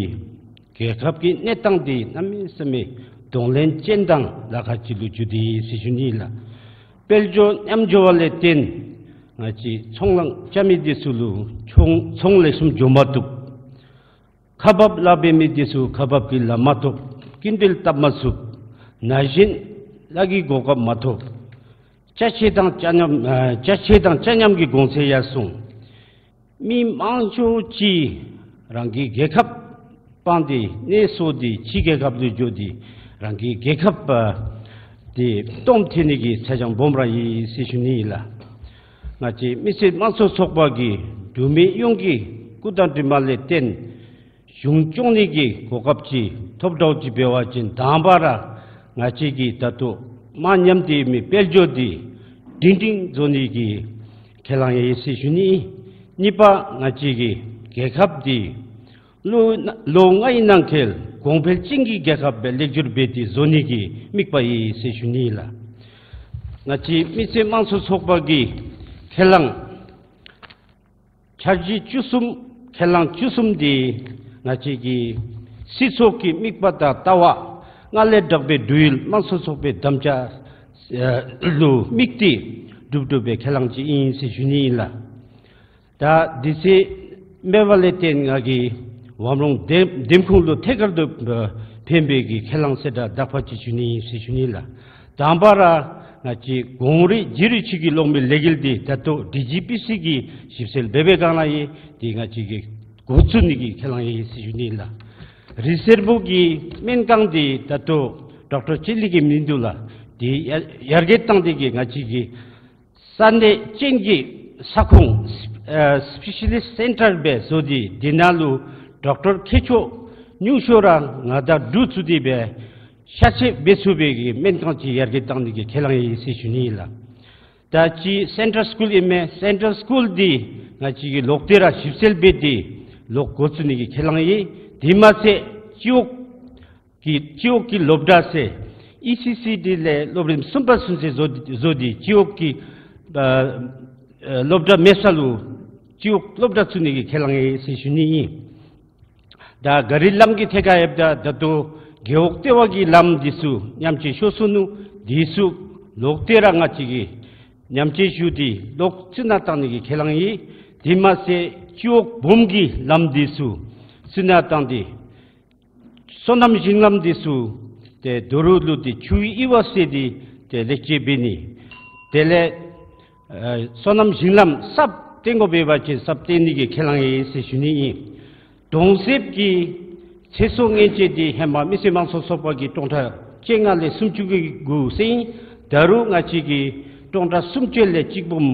རྒྱལ་ཁབ་ཀྱི་གནས་སྟངས་འདི་གནམ་མེད་ས་མེད་གདོང་ལེན་ཅན་དང་ལཱ་ཁག་ཅིག་ལུ་འགྱུར་ཏེ་ཟེར་ཞུ་ནི་ལགས། དཔལ་འབྱོར་ཉམས་འགྱོ་བ་ལས་བརྟེན་ང་བཅས་ཚོང་ལཱ་རྐྱབ་མི་འདི་ཚུ་ལུ་ཚོང་ཚོང་ལེགས་ཤོམ་འགྱོ་མ་བཏུབ། ཁག་འབག་ལཱ་འབད་མི་འདི་ཚུ་ཁག་འབག་གི་ལཱ་མ་ཐོབ། སྐྱིན་འགྲུལ་བཏབ་མ་ཚུགས། ན་གཞོན་ལཱ་གི་གོ་སྐབས་མ་ཐོབ། ཅ་ཆས་དང་ཅ་མཉམ་ཨ་ཅ་ཆས་དང་ཅ་མཉམ་གྱི་གོང་ཚད་ཡར་སོང་། མི་མང་ཤོས་ཅིག་རང་གི་རྒྱལ་ཁབ་སྤངས་ཏེ་གནས་སོར་ཏེ་ཕྱི་རྒྱལ་ཁབ་ལུ་འགྱོ་སྟེ་རང་གི་རྒྱལ་ཁབ་ཨ་འདི་སྟོངམ་ཐལ་ནི་གི་ཚ་གྱང་སྦོམ་ར་ཨིན་ཟེར་ཞུ་ནི་ཨིན་ལགས། ང་བཅས་མི་སེར་དམངས་གཙོ་ཚོགས་པ་གིས་འབྲུག་མི་ཡོངས་ཀྱི་སྐུ་དང་གྲིབ་མ་ལས་བརྟེན་གཞུང་སྐྱོང་ནི་གི་གོ་སྐབས་ཅིག་ཐོབ་འདྲཝ་ཅིག་འབད་བ་ཅིན་དང་པ་ར་ང་བཅས་ཀྱིས་ད་ལྟོ་མར་ཉམས་ཏེ་མི་དཔལ་འབྱོར་འདི་སྒྲིང་སྒྲིང་བཟོ་ནི་གི་ཁས་བླངས་ཡོད་ཟེར་ཞུ་ནི། གཉིས་པ་ང་བཅས་ཀྱི་རྒྱལ་ཁབ་འདི་ལོ་ལོ་ལྔའི་ནང་འཁོད་གོང་འཕེལ་ཅན་གྱི་རྒྱལ་ཁབ་སྦེ་ལེགས་བསྒྱུར་འབད་དེ་བཟོ་ནི་གི་དམིགས་པ་ཡོད་ཟེར་ཞུ་ནི་ལགས། ང་བཅས་མི་སེར་དམངས་གཙོ་ཚོགས་པ་གིས་ཁས་བླངས་འཆར་གཞི་བཅུ་གསུམ་ཁས་བླངས་བཅུ་གསུམ་འདི་ང་བཅས་ཀྱི་སྲིད་ཚོགས་ཀྱི་དམིགས་པ་དང་ལྟ་བ་སྔར་ལས་དྲག་པའི་འབྲུག་ཡུལ་དམངས་གཙོ་ཚོགས་པའི་དམ་བཅའ་ལུ་དམིགས་ཏེ་གྲུབ་གྲུབ་པའི་ཁས་བླངས་ཅིག་ཨིན་ཟེར་ཞུ་ནི་ཨིན་ལགས། ད་དུས་ཚོད་མེད་པ་ལས་བརྟེན་ང་གིས་ཝམ་རོང་འདེམས་འདེམས་ཁོངས་ལུ་ཐད་ཀར་དུ་ཕན་པའི་གི་ཁས་བླངས་གསལ་བསྒྲགས་དག་པ་ཅིག་ཞུ་ནི་ཨིན་ཟེར་ཞུ་ནི་ལགས། དང་པ་ར་ང་བཅས་གོང་རིམ་རྒྱུན་རིང་ཅིག་གི་གློག་མེའི་ལས་འགུལ་འདི་ད་ལྟོ་ཌི་ཇི་པི་སི་གིས་ཞིབ་འཚོལ་འབད་བའི་སྒང་ལས་ཡོད། འདི་ང་བཅས་ཀྱིས་འགོ་བཙུགས་ནི་གི་ཁས་བླངས་ཡོད་ཟེར་ཞུ་ནི་ལགས། རི་སེར་པོ་གི་སྨན་ཁང་འདི་ད་ལྟོ་ཌོག་ཊར་ཅི་ལི་གི་མིང་འདུག་ལགས། འདི་ཡར་ཡར་རྒྱས་བཏང་སྟེ་གིས་ང་བཅས་ཀྱི་ས་གནས་ཅན་གྱི་ས་ཁོངས་ཨ་སི་པེ་ཤ་ལི་སི་སེན་ཊར་སྦེ་བཟོ་སྟེ་འདི་ནང་ལུ་ཌོག་ཊར་མཁས་མཆོག་ཉུང་ཤོས་ར་ང་དང་འབྲུག་ཚུ་འདི་སྦེ་ཤ་ཚ་འབད་ཚུགས་པའི་གི་སྨན་ཁང་ཅིག་ཡར་རྒྱས་བཏང་ནི་གི་ཁས་བླངས་ཡོད་ཟེར་ཞུ་ནི་ཨིན་ལགས། ད་ཅི་སེན་ཊར་སི་ཀུལ་ཨིན་མས། སེན་ཊར་སི་ཀུལ་འདི་ང་བཅས་ཀྱིས་ལོག་སྟེ་ར་ཞིབ་འཚོལ་འབད་དེ་ལོག་འགོ་བཙུགས་ནི་གི་ཁས་བླངས་ཡོད། དེ་མ་ཚད་སྤྱི་འོག་གི་སྤྱི་འོག་གི་སློབ་གྲྭ་ཟེར་ཨི་སི་སི་ཌི་ལས་སློབ་རིམ་གསུམ་པ་ཚུན་ཚོད་བཟོ་བཟོ་སྟེ་སྤྱི་འོག་གི་ཨ་ཨ་སློབ་གྲྭ་མེད་ས་ལུ་སྤྱི་འོག་སློབ་གྲྭ་བཙུགས་ནི་གི་ཁས་བླངས་ཡོད་ཟེར་ཞུ་ནི་ཨིན། ད་ག་རི་ལམ་གྱི་ཐད་ཁར་ཡོདཔ་ད་ད་ལྟོ་རྒེད་འོག་ལྟེ་བ་གི་ལམ་འདི་ཚུ་ཉམས་བཅོས་ཤོར་སོ་ནུག། འདི་ཚུ་ལོག་སྟེ་ར་ང་བཅས་ཀྱིས་ཉམས་བཅོས་ཞུ་སྟེ་ལོག་བཙུགས་ནང་བཏང་ནི་གི་ཁས་བླངས་ཡོད། དེ་མ་ཚད་སྤྱི་འོག་སྦོམ་གྱི་ལམ་འདི་ཚུ་བཙུགས་ནང་བཏང་སྟེ་སོ་ནམ་ཞིང་ལམ་འདི་ཚུ་ཏེ་རྡོ་རུག་བླུགས་ཏེ་ཆུའི་ཡི་བ་བསལ་ཏེ་ཏེ་ལེགས་བཅོས་འབད་ནི། དེ་ལས་ཨ་སོ་ནམ་ཞིང་ལམ་གསརཔ་བཏོན་དགོཔ་འབད་བ་ཅིན་གསརཔ་བཏོན་ནི་གི་ཁས་བླངས་ཡོད་ཟེར་ཞུ་ནི་ཨིན། གྲོང་གསེབ་ཀྱི་ཚེ་སྲོག་མངོན་སྤྱོད་འདི་ཧེ་མ་མི་སེར་དམངས་གཙོ་ཚོགས་པ་གིས་སྟོང་ཕྲག་བཅོ་ལྔ་ལས་སུམ་ཅུ་གི་དགུ་བསལ་ཡི། ད་རུང་ང་བཅས་ཀྱིས་སྟོང་ཕྲག་སུམ་ཅུ་ལས་གཅིག་འབུམ་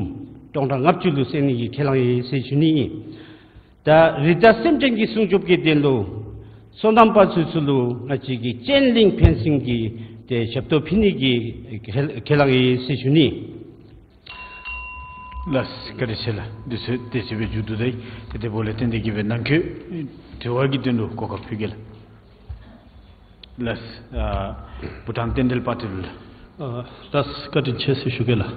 སྟོང་ཕྲག་ལྔ་བཅུ་ལུ་བསལ་ནི་གི་ཁས་བླངས་ཡོད་ཟེར་ཞུ་ནི་ཨིན། ད་རི་དྭགས་སེམས་ཅན་གྱི་སྲུང་སྐྱོབ་ཀྱི་དོན་ལུ་སོ་ནམ་པ་ཚུ་ཚུ་ལུ་ང་བཅས་ཀྱིས་ཅེན་ལིང་ཕེན་སིང་གི་ཏེ་ཞབས་ཏོག་ཕུལ་ནི་གི་ཁས་ཁས་བླངས་ཡོད་ཟེར་ཞུ་ནི། ལགས་བཀའ་དྲིན་ཆེ་ལགས། དུས་ཚོད་དེ་ཅིག་སྦེ་མཇུག་བསྡུ་ད་ཡི། ཏེ་དེ་འབདཝ་ལས་བརྟེན་ཏེ་གིས་སྦེ་ནང་འཁོད་དྲི་བ་གི་དོན་ལུ་གོ་སྐབས་ཕུལ་གེ་ལགས། ལགས། ཨ་བྷུ་ཊཱན་རྟེན་འབྲེལ་པར་ཊི་ལགས། ཨ་ལགས་བཀའ་དྲིན་ཆེ་ཟེར་ཞུ་གེ་ལགས།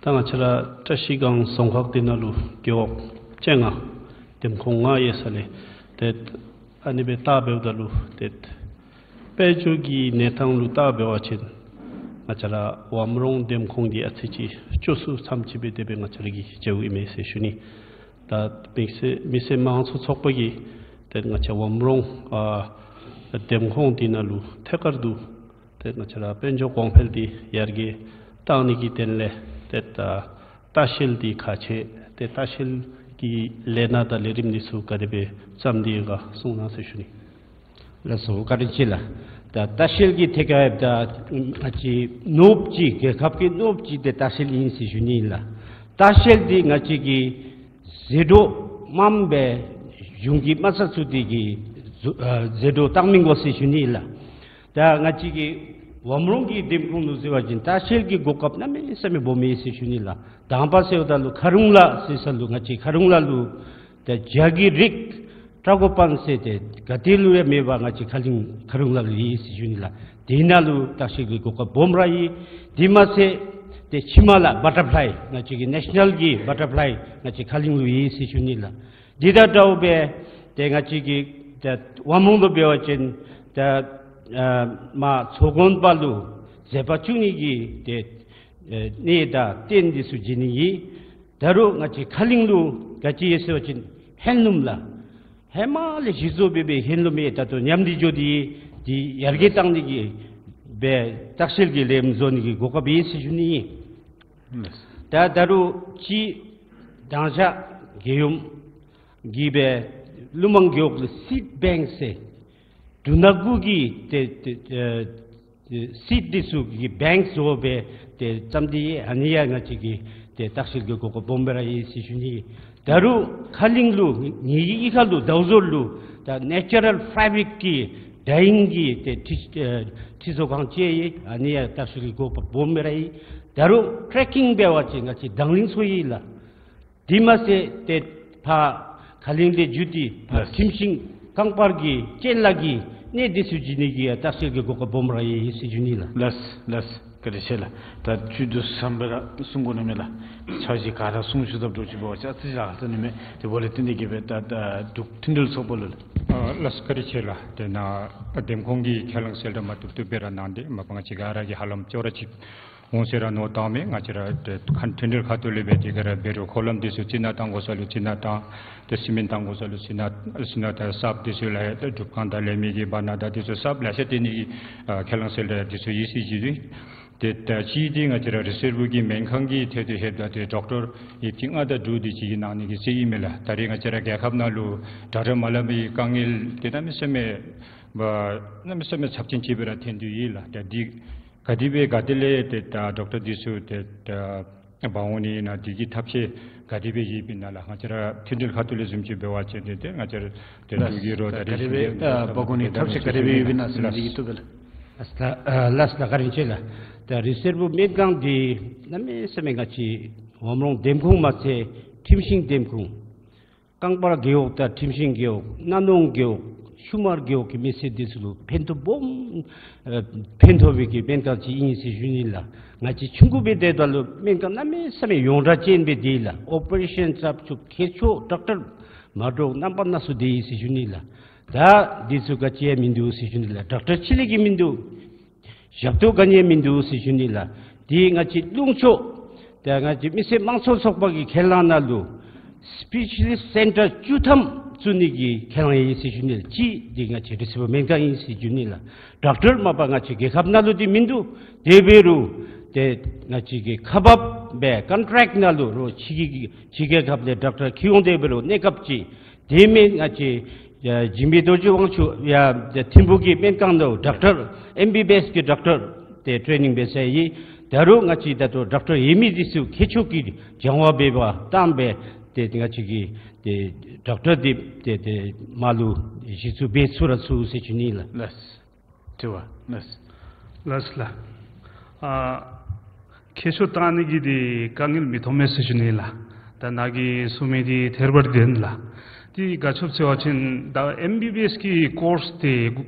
ད་ང་བཅས་ར་བཀྲ་ཤིས་སྒང་རྫོང་ཁག་འདི་ནང་ལུ་རྒེད་འོག་བཅོ་ལྔ་འདེམས་ཁོངས་ལྔ་ཡོད་ས་ལས་ཏེ་ཨ་ནི་སྦེ་བལྟ་འབདཝ་ད་ལུ་ཏེ་དཔལ་འབྱོར་གྱི་གནས་སྟངས་ལུ་བལྟ་འབད་བ་ཅིན་ང་བཅས་ར་ཝམ་རོང་འདེམས་ཁོངས་འདི་ཨ་ཙི་ཅིག་སྐྱོ་སུ་ཙམ་ཅིག་སྦེ་དེ་སྦེ་ང་བཅས་ར་གིས་མཇལཝ་ཨིན་མས་ཟེར་ཞུ་ནི། ད་མི་སེར་མི་སེར་དམངས་གཙོ་ཚོགས་པ་གིས་ཏེ་ང་བཅས་ཝམ་རོང་ཨ་འདེམས་ཁོངས་འདི་ནང་ལུ་ཐད་ཀར་དུ་ཏེ་ང་བཅས་ར་དཔལ་འབྱོར་གོང་འཕེལ་འདི་ཡར་རྒྱས་གཏང་ནི་གི་དོན་ལས་ཏེ་ད་ལྟ་བཤལ་འདི་ཁག་ཆེ། ཏེ་ལྟ་བཤལ་གྱི་ལས་སྣ་དང་ལས་རིམ་འདི་ཚུ་ག་དེ་སྦེ་བརྩམས་ཏེ་ཡོད་ག་གསུང་གནང་ཟེར་ཞུ་ནི། ལགས་སོ་བཀའ་དྲིན་ཆེ་ལགས། ད་ལྟ་བཤལ་གྱི་ཐད་ཁར་ད་ང་བཅས་ནོར་བུ་ཅིག་རྒྱལ་ཁབ་ཀྱི་ནོར་བུ་ཅིག་ཏེ་ལྟ་བཤལ་ཨིན་ཟེར་ཞུ་ནི་ལགས། ལྟ་བཤལ་འདི་ང་བཅས་ཀྱི་ཟད་འགྲོ་དམངམ་སྦེ་གཞུང་གི་མ་རྩ་ཚུ་འདི་གིས་ཟུ་ཨ་ཟད་འགྲོ་གཏང་མི་དགོ་ཟེར་ཞུ་ནི་ལགས། ད་ང་བཅས་ཀྱི་ཝམ་རོང་གི་འདེམས་ཁོངས་ལུ་ཟེར་བ་ཅིན་ལྟ་བཤལ་གྱི་གོ་སྐབས་གནམ་མེད་ས་མེད་སྦོམ་ཨིན་ཟེར་ཞུ་ནི་ལགས། དང་པ་ཟེརཝ་ད་ལུ་མཁར་རྫོང་ལ་ཟེར་ས་ལུ་ང་བཅས་མཁར་རྫོང་ལ་ལུ་ད་བྱ་གི་རིགས་བཀྲ་གོ་པན་ཟེར་ཏེ་ག་ཏེ་ལུ་ཡང་མེད་པར་ང་བཅས་ཁ་གླིང་མཁར་རྫོང་ལ་ལུ་ཡོད་ཟེར་ཞུ་ནི་ལགས། དེ་ནང་ལུ་ལྟ་བཤལ་གྱི་གོ་སྐབས་སྦོམ་ར་ཡོད། དེ་མ་ཚད་ཏེ་ཕྱི་མ་ལགས་བ་ཊར་ཕ་ལའི་ང་བཅས་ཀྱི་ནེ་ཤ་ནཱལ་གྱི་བ་ཊར་ཕ་ལའི་ང་བཅས་ཁ་གླིང་ལུ་ཡོད་ཟེར་ཞུ་ནི་ལགས། འདི་དང་འདྲཝ་སྦེ་ཏེ་ང་བཅས་ཀྱི་ད་ཝམ་རོང་ལུ་འབད་བ་ཅིན་ད་ཨ་མར་མཚོ་དགོན་པ་ལུ་མཛད་པ་བཙུགས་ནི་གི་ཏེ་ཨེ་གནས་དང་རྟེན་འདི་ཚུ་བྱིན་ནི་ཨིན། ད་རུང་ང་བཅས་ཁ་གླིང་ལུ་ག་ཅི་ཡོད་ཟེར་བ་ཅིན་ཧེན་ལུམ་ལགས། ཧེ་མ་ལས་གཞི་བཙུགས་འབད་བའི་ཧེན་ལུམ་ཡང་ད་ལྟོ་ཉམས་ཏེ་འགྱོ་སྟེ་འདི་ཡར་རྒྱས་གཏང་ནི་གི་སྦེ་ལྟ་བཤལ་གྱི་ལས་རིམ་བཟོ་ནི་གི་གོ་སྐབས་ཡོད་ཟེར་ཞུ་ནི་ཨིན། ལགས། ད་ད་རུང་ཅིག་དང་ཞག་རྒྱལ་ཡུམ་གྱིས་སྦེ་ཀླུ་མང་རྒེད་འོག་ལུ་སིཌ་བེངཀ་ཟེར་འབྲུ་སྣ་དགུ་གི་ཏེ་ཏེ་ཨེ་སིཌ་འདི་ཚུ་གི་བེངཀ་བཟོ་སྦེ་ཏེ་བརྩམས་ཏེ་ཨ་ནི་ཡང་ང་བཅས་ཀྱི་ཏེ་ལྟ་བཤལ་གྱི་གོ་སྐབས་སྦོམ་སྦེ་ར་ཡོད་ཟེར་ཞུ་ནི། ད་རུང་ཁ་གླིང་ལུ་ངེ་གི་གཡུས་ཁ་ལུ་དར་ཟུར་ལུ་ད་ནེ་ཅ་རཱལ་ཕེབ་རིཀ་གི་ཌའི་ཡིང་གི་ཏེ་ཁྲི་ཨེ་ཁྲི་ཚོ་ཁང་ཅིག་ཡོད། ཨ་ནི་ཡང་ལྟ་བཤལ་གྱི་གོ་སྐབས་སྦོམ་སྦེ་ར་ཡོད། ད་རུང་ཊེ་རེ་ཀིང་འབད་བ་ཅིན་ང་བཅས་དང་གླིང་ཚུ་ཡོད་ལགས། དེ་མ་ཚད་ཏེ་ཕར་ཁ་གླིང་ལས་བརྒྱུད་དེ་ཕར་ལགས། ཁྲིམས་ཤིང་རྐང་པར་གྱི་ཅན་ལ་གི་གནས་འདི་ཚུ་བྱིན་ནི་གི་ཡང་ལྟ་བཤལ་གྱི་གོ་སྐབས་སྦོམ་ར་ཡོད་ཟེར་ཞུ་ནི་ལགས། ལགས་ལགས། བཀའ་དྲིན་ཆེ་ལགས། ད་ཅི་འདུག་བསམ་པ་ར་གསུང་དགོ་ནི་མས་ལགས། ཆ་ཅིག་ག་ར་གསུང་ཞུ་ཐབས་འདྲཝ་ཅིག་འབད་བ་ཅིན་ཨ་ཙི་ཅིག་ལཱ་ཁག་ཐོན་ནི་མས། དེ་འབདཝ་ལས་བརྟེན་ཏེ་གིས་སྦེ་ད་ད་འབྲུག་མཐུན་སྒྲིལ་ཚོགས་པ་ལུ་ལགས། ཨ་ལགས་བཀའ་དྲིན་ཆེ་ལགས། དེ་ནང་འདེམས་ཁོངས་ཀྱི་ཁས་བླངས་གསལ་བསྒྲགས་མ་བཏུབ་བཏུབ་སྦེ་ར་གནང་སྟེ་མ་པ་ང་བཅས་ག་ར་གིས་ཧ་ལམ་ཅོག་ར་གཅིག་འོང་ཟེར་ར་མནོ་བཏང་མས། ང་བཅས་ར་ཏེ་ཁ་མཐུན་སྒྲིལ་ཁ་ཐུག་ལས་སྦེ་དེ་ག་ར་འབད་རུང་ཁོ་ལམ་འདི་ཚུ་རྩི་ནག་བཏང་དགོ་ས་ལུ་རྩི་ནག་བཏང་། ཏེ་སི་མེནཊ་བཏང་དགོ་ས་ལུ་སི་ནག་སི་ནག་ད་གསརཔ་འདི་ཚུ་ལགས། ཏེ་སྒྲུབ་ཁང་དང་ལས་མི་གི་བར་ན་ད་འདི་ཚུ་གསརཔ་ལེ་ཤ་སྟོན་ནི་གི་ཨ་ཁས་བླངས་གསལ་བསྒྲགས་འདི་ཚུ་ཡོད་ཟེར་ཞུ་ནི། ཏེ་ད་ཅི་འདི་ང་བཅས་ར་རི་སེར་བུ་གི་སྨན་ཁང་གི་ཐད་དུ་ལྷོདཔ་ད་ཏེ་ཌོག་ཊར་ཡོདཔ་ཅིག་ལྔ་དང་དྲུག་འདི་ཅིག་གིས་གནང་ནི་གི་ཟེར་ཨིན་མས་ལགས། ད་རེས་ང་བཅས་ར་རྒྱལ་ཁབ་ནང་ལུ་ཌོག་ཊར་མ་ལང་པའི་དཀའ་ངལ་འདི་གནམ་མེད་ས་མེད་ཨ་གནམ་མེད་ས་མེད་ཚབས་ཆེན་ཅིག་སྦེ་ར་ཐོན་དོ་ཡོད་ལགས། ད་འདི་ག་དེ་སྦེ་ག་ཏེ་ལས་ཏེ་ད་ཌོག་ཊར་འདི་ཚུ་ཏེ་ད་འབག་འོང་ནི་ཨིན་ན་འདི་གི་ཐབས་ཤེས་ག་དེ་སྦེ་ཡོདཔ་ཨིན་ན་ལགས། ང་བཅས་ར་མཐུན་སྒྲིལ་ཁ་ཐུག་ལས་བཟུམ་ཅིག་འབད་བ་ཅིན་ཏེ་ཏེ་ང་བཅས་ར་ཏེ་ལགས། འབྲུག་གི་རོགས་ད་ད་ག་དེ་སྦེ་ཨ་འབག་འོང་ནི་ཐབས་ཤེས་ག་དེ་སྦེ་ཡོདཔ་ཨིན་ན་ཟེར་མི་འདི་གི་བསྟུན་པ་ལགས། ལགས་ལགས་ལགས་བཀའ་དྲིན་ཆེ་ལགས། ད་རི་སེར་བུ་སྨན་ཁང་འདི་གནམ་མེད་ས་མེད་ང་བཅས་ཝམ་རོང་འདེམས་ཁོངས་མ་ཚད་ཁྲིམས་ཤིང་འདེམས་ཁོངས་རྐང་པར་རྒེད་འོག་དང་ཁྲིམས་ཤིང་རྒེད་འོག་སྣ་ནོང་རྒེད་འོག་ཤུ་མར་རྒེད་འོག་གི་མི་སེར་འདི་ཚུ་ལུ་ཕན་ཐོགས་སྦོམ་ཨ་ཕན་ཐོགས་པའི་གི་སྨན་ཁང་ཅིག་ཨིན་ཟེར་ཞུ་ནི་ལགས། ང་བཅས་ཆུང་ཀུ་སྦེ་སྡོད་པ་ལུ་སྨན་ཁང་གནམ་མེད་ས་མེད་ཡོངས་གྲགས་ཅན་སྦེ་སྡོད་ཡི་ལགས། ཨོ་པ་རེ་ཤཱན་རྐྱབ་བཅུག་མཁས་མཆོག་ཌོག་ཊར་མ་འདྲཝ་རྣམ་པ་སྣ་ཚོགས་སྡོད་ཡི་ཟེར་ཞུ་ནི་ལགས། ད་འདི་ཚུ་ག་ཅི་ཡང་མིན་འདུག་ཟེར་ཞུ་ནི་ལགས། ཌོག་ཊར་ཅིག་ལས་བརྒལ་མིན་འདུག། ཞབས་ཏོག་ག་ནི་ཡང་མིན་འདུག་ཟེར་ཞུ་ནི་ལགས། འདི་ང་བཅས་ལུང་ཕྱོགས་ད་ང་བཅས་མི་སེར་དམངས་གཙོ་ཚོགས་པ་གི་ཁས་བླངས་ནང་ལུ་སི་པེ་ཤ་ལིསཊ་སེན་ཊར་བཅུ་ཐམ་བཙུགས་ནི་གི་ཁས་བླངས་ཡོད་ཟེར་ཞུ་ནི་ལགས། གཅིག་འདི་ང་བཅས་རི་སེར་བུ་སྨན་ཁང་ཨིན་ཟེར་ཞུ་ནི་ལགས། ཌོག་ཊར་མ་པ་ང་བཅས་རྒྱལ་ཁབ་ནང་ལུ་འདི་མིན་འདུག། དེ་འབད་རུང་ཏེ་ང་བཅས་ཀྱི་ཁག་འབགཔ་སྦེ་ཀོན་ཊེཀཊ་ནང་ལུ་རོགས་ཕྱི་གི་ཕྱི་རྒྱལ་ཁབ་ལས་ཌོག་ཊར་འཁྱིད་འོང་། དེ་འབད་རུང་གནས་སྐབས་ཅིག་དེ་མེན་ང་བཅས་ཡ་འཇིགས་མེད་རྡོ་རྗེ་དབང་ཕྱུག་ཡ་ཐིམ་ཕུག་གི་སྨན་ཁང་ནང་ཌོག་ཊར་ཨེམ་བི་བི་ཨེསི་གི་ཌོག་ཊར་ཏེ་ཊེ་ནིང་འབད་ས་ཡོད། ད་རུང་ང་བཅས་ད་ལྟོ་ཌོག་ཊར་ཡོད་མི་འདི་ཚུ་མཁས་མཆོག་གི་སྦྱང་བ་འབད་བར་བཏང་སྦེ་ཏེ་ང་བཅས་ཀྱི་ཏེ་ཌོག་ཊར་འདི་ཏེ་ཏེ་མར་ལུ་གཞི་བཙུགས་འབད་ཚུགས་ར་ཚུགས་ཟེར་ཞུ་ནི་ལགས། ལགས། དྲི་བ། ལགས། ལགས་ལགས། ཨ་མཁས་མཆོག་བཏང་ནི་གི་འདི་དཀའ་ངལ་མི་མཐོང་མས་ཟེར་ཞུ་ནི་ལགས། ད་ནཱ་གིས་གསུངས་མི་འདི་ཐད་རི་བ་རི་བདེན་ལགས། འདི་ག་ཅི་སྦེ་ཟེར་བ་ཅིན་ད་ཨེམ་བི་བི་ཨེསི་གི་ཀོརསི་འདི་གུ་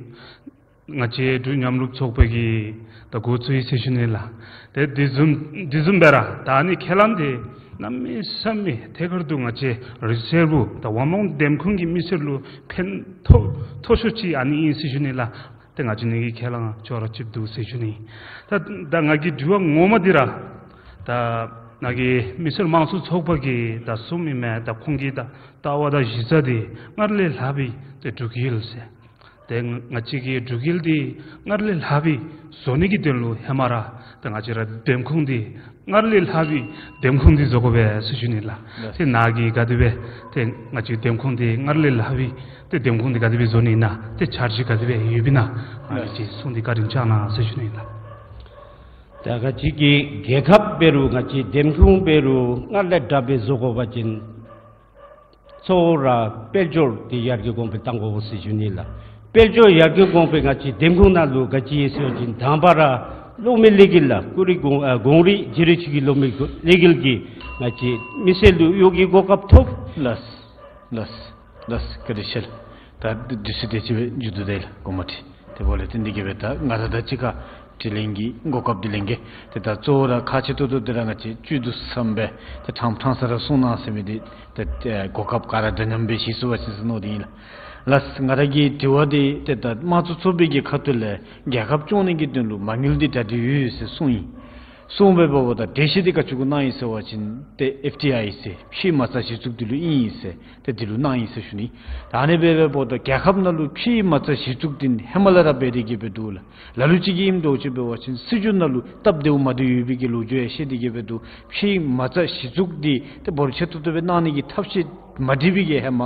ང་བཅས་འབྲུག་མཉམ་རུབ་ཚོགས་པ་གིས་ད་འགོ་བཙུགས་ཡི་ཟེར་ཞུ་ནི་ལགས། ཏེ་དེ་བཟུམ་དེ་བཟུམ་སྦེ་ར་ད་ཨ་ནི་ཁས་བླངས་འདི་གནམ་མེད་ས་མེད་ཐད་ཀར་དུ་ང་བཅས་རིག་གསར་བུ་ད་ཝམ་ལོང་འདེམས་ཁོངས་ཀྱི་མི་སེར་ལུ་ཕན་ཐོགས་ཐོགས་ཤོས་ཅིག་ཨ་ནི་ཨིན་ཟེར་ཞུ་ནི་ལགས། ཏེ་ང་བཅས་ནི་གི་ཁས་བླངས་ཅོག་ར་གཅིགཔ་འདུག་ཟེར་ཞུ་ནི། ད་ད་ང་གི་དྲི་བ་ངོ་མ་འདི་ར་ད་ང་གིས་མི་སེར་དམངས་གཙོ་ཚོགས་པ་གིས་ད་གསུངམ་ཨིན་མས། ད་ཁོང་གི་ད་ལྟ་བ་དང་གཞི་རྩ་འདི་སྔར་ལས་ལྷག་པའི་ཏེ་འབྲུག་ཡུལ་ཟེར། ཏེ་ང་བཅས་ཀྱི་འབྲུག་ཡུལ་འདི་སྔར་ལས་ལྷག་པའི་བཟོ་ནི་གི་དོན་ལུ་ཧེ་མ་ར་ཏེ་ང་བཅས་ར་འདེམས་ཁོངས་འདི་སྔར་ལས་ལྷག་པའི་འདེམས་ཁོངས་འདི་བཟོ་དགོ་པས་ཟེར་ཞུ་ནི་ལགས། ལགས། ཏེ་ནཱ་གིས་ག་དེ་སྦེ་ཏེ་ང་བཅས་འདེམས་ཁོངས་འདི་སྔར་ལས་ལྷག་པའི་ཏེ་འདེམས་ཁོངས་འདི་ག་དེ་སྦེ་བཟོ་ནི་ཨིན་ན་ཏེ་འཆར་གཞི་ག་དེ་སྦེ་ཡོདཔ་ཨིན་ན་ཨ་ནི་ལགས། ཅིག་གསུངས་ཏེ་བཀའ་དྲིན་བསྐྱང་གནང་ཟེར་ཞུ་ནི་ལགས། ད་ང་བཅས་ཀྱི་རྒྱལ་ཁབ་འབད་རུང་ང་བཅས་འདེམས་ཁོངས་འབད་རུང་སྔར་ལས་དྲག་སྦེ་བཟོ་དགོ་པ་ཅིན་གཙོ་བོ་ར་དཔལ་འབྱོར་འདི་ཡར་རྒྱས་གོང་འཕེལ་གཏང་དགོ་པས་ཟེར་ཞུ་ནི་ལགས། དཔལ་འབྱོར་ཡར་རྒྱས་གོང་འཕེལ་ང་བཅས་འདེམས་ཁོངས་ནང་ལུ་ག་ཅི་ཡོད་ཟེར་བ་ཅིན་དང་པ་ར་གློག་མེ་ལས་འགུལ་ལགས། ཀུ་རི་གུང་ཨ་གུང་རི་བརྗེ་རེ་ཆུ་གི་གློག་མེ་ལས་འགུལ་གྱིས་ང་བཅས་མི་སེར་ལུ་གཡོག་གི་གོ་སྐབས་ཐོབ། ལགས། ལགས། ལགས། བཀའ་དྲིན་ཆེ་ལགས། ད་དུས་ཚོད་དེ་ཅིག་སྦེ་མཇུག་བསྡུ་ད་ཡི་ལགས། དགོངསམ་མ་ཁྲེལ། དེ་འབདཝ་ལས་བརྟེན་ཏེ་གིས་སྦེ་ད་ང་ར་དང་གཅིག་ཁར་དྲི་ལན་གྱི་གོ་སྐབས་འདི་ལེན་གེ། ཏེ་ད་གཙོ་བོ་ར་ཁག་ཆེ་ཏོག་ཏོ་འདི་ར་ང་བཅས་བཅུད་བསྡུ་བསམ་སྦེ་ཏེ་ཕྲང་ཕྲང་ས་ར་གསུང་གནང་ཟེར་མི་འདི་ཏེ་ཏེ་གོ་སྐབས་ག་ར་འདྲ་མཉམ་སྦེ་བཞེས་ཚུགས་པ་ཅིན་ཟེར་མནོ་སྟེ་ཨིན་ལགས། ལགས། ང་ར་གི་དྲི་བ་འདི་ཏེ་ད་དམངས་གཙོ་ཚོགས་པའི་གི་ཁ་ཐུག་ལས་རྒྱལ་ཁབ་སྐྱོང་ནི་གི་དོན་ལུ་མ་དངུལ་འདི་གྲ་སྒྲིག་ཡོད་ཟེར་གསུངས་ཡི། གསུངས་སྦེ་འབདཝ་ད་འགྲེལ་བཤད་འདི་ག་ཅི་གུ་གནང་ཡི་ཟེར་བ་ཅིན་ཏེ་ཨེཕ་ཊི་ཨའི་ཟེར་ཕྱིའི་མ་རྩ་གཞི་བཙུགས་འདི་ལུ་ཨིན་ཡི་ཟེར་ཏེ་འདི་ལུ་གནང་ཡི་ཟེར་ཞུ་ནི། ད་ཨ་ནི་སྦེ་འབདཝ་ད་རྒྱལ་ཁབ་ནང་ལུ་ཕྱིའི་མ་རྩ་གཞི་བཙུགས་འདི་ཧེ་མ་ལས་ར་འབད་དེ་གིས་སྦེ་འདུག་ལགས། ལ་ལུ་ཅིག་གིས་ཨིནམ་འདྲཝ་ཅིག་འབད་བ་ཅིན་སྲིད་བྱུས་ནང་ལུ་སྟབས་བདེཝ་མ་བདེཝ་ཡོད་པའི་གི་ལོ་རྒྱུས་ཡང་བཤད་དེ་གིས་སྦེ་འདུག། ཕྱིའི་མ་རྩ་གཞི་བཙུགས་འདི་ཏེ་འབོར་ཆེ་ཏོག་ཏོ་སྦེ་གནང་ནི་གི་ཐབས་ཤེས་མ་སྒྲིག་པའི་གི་ཧེ་མ་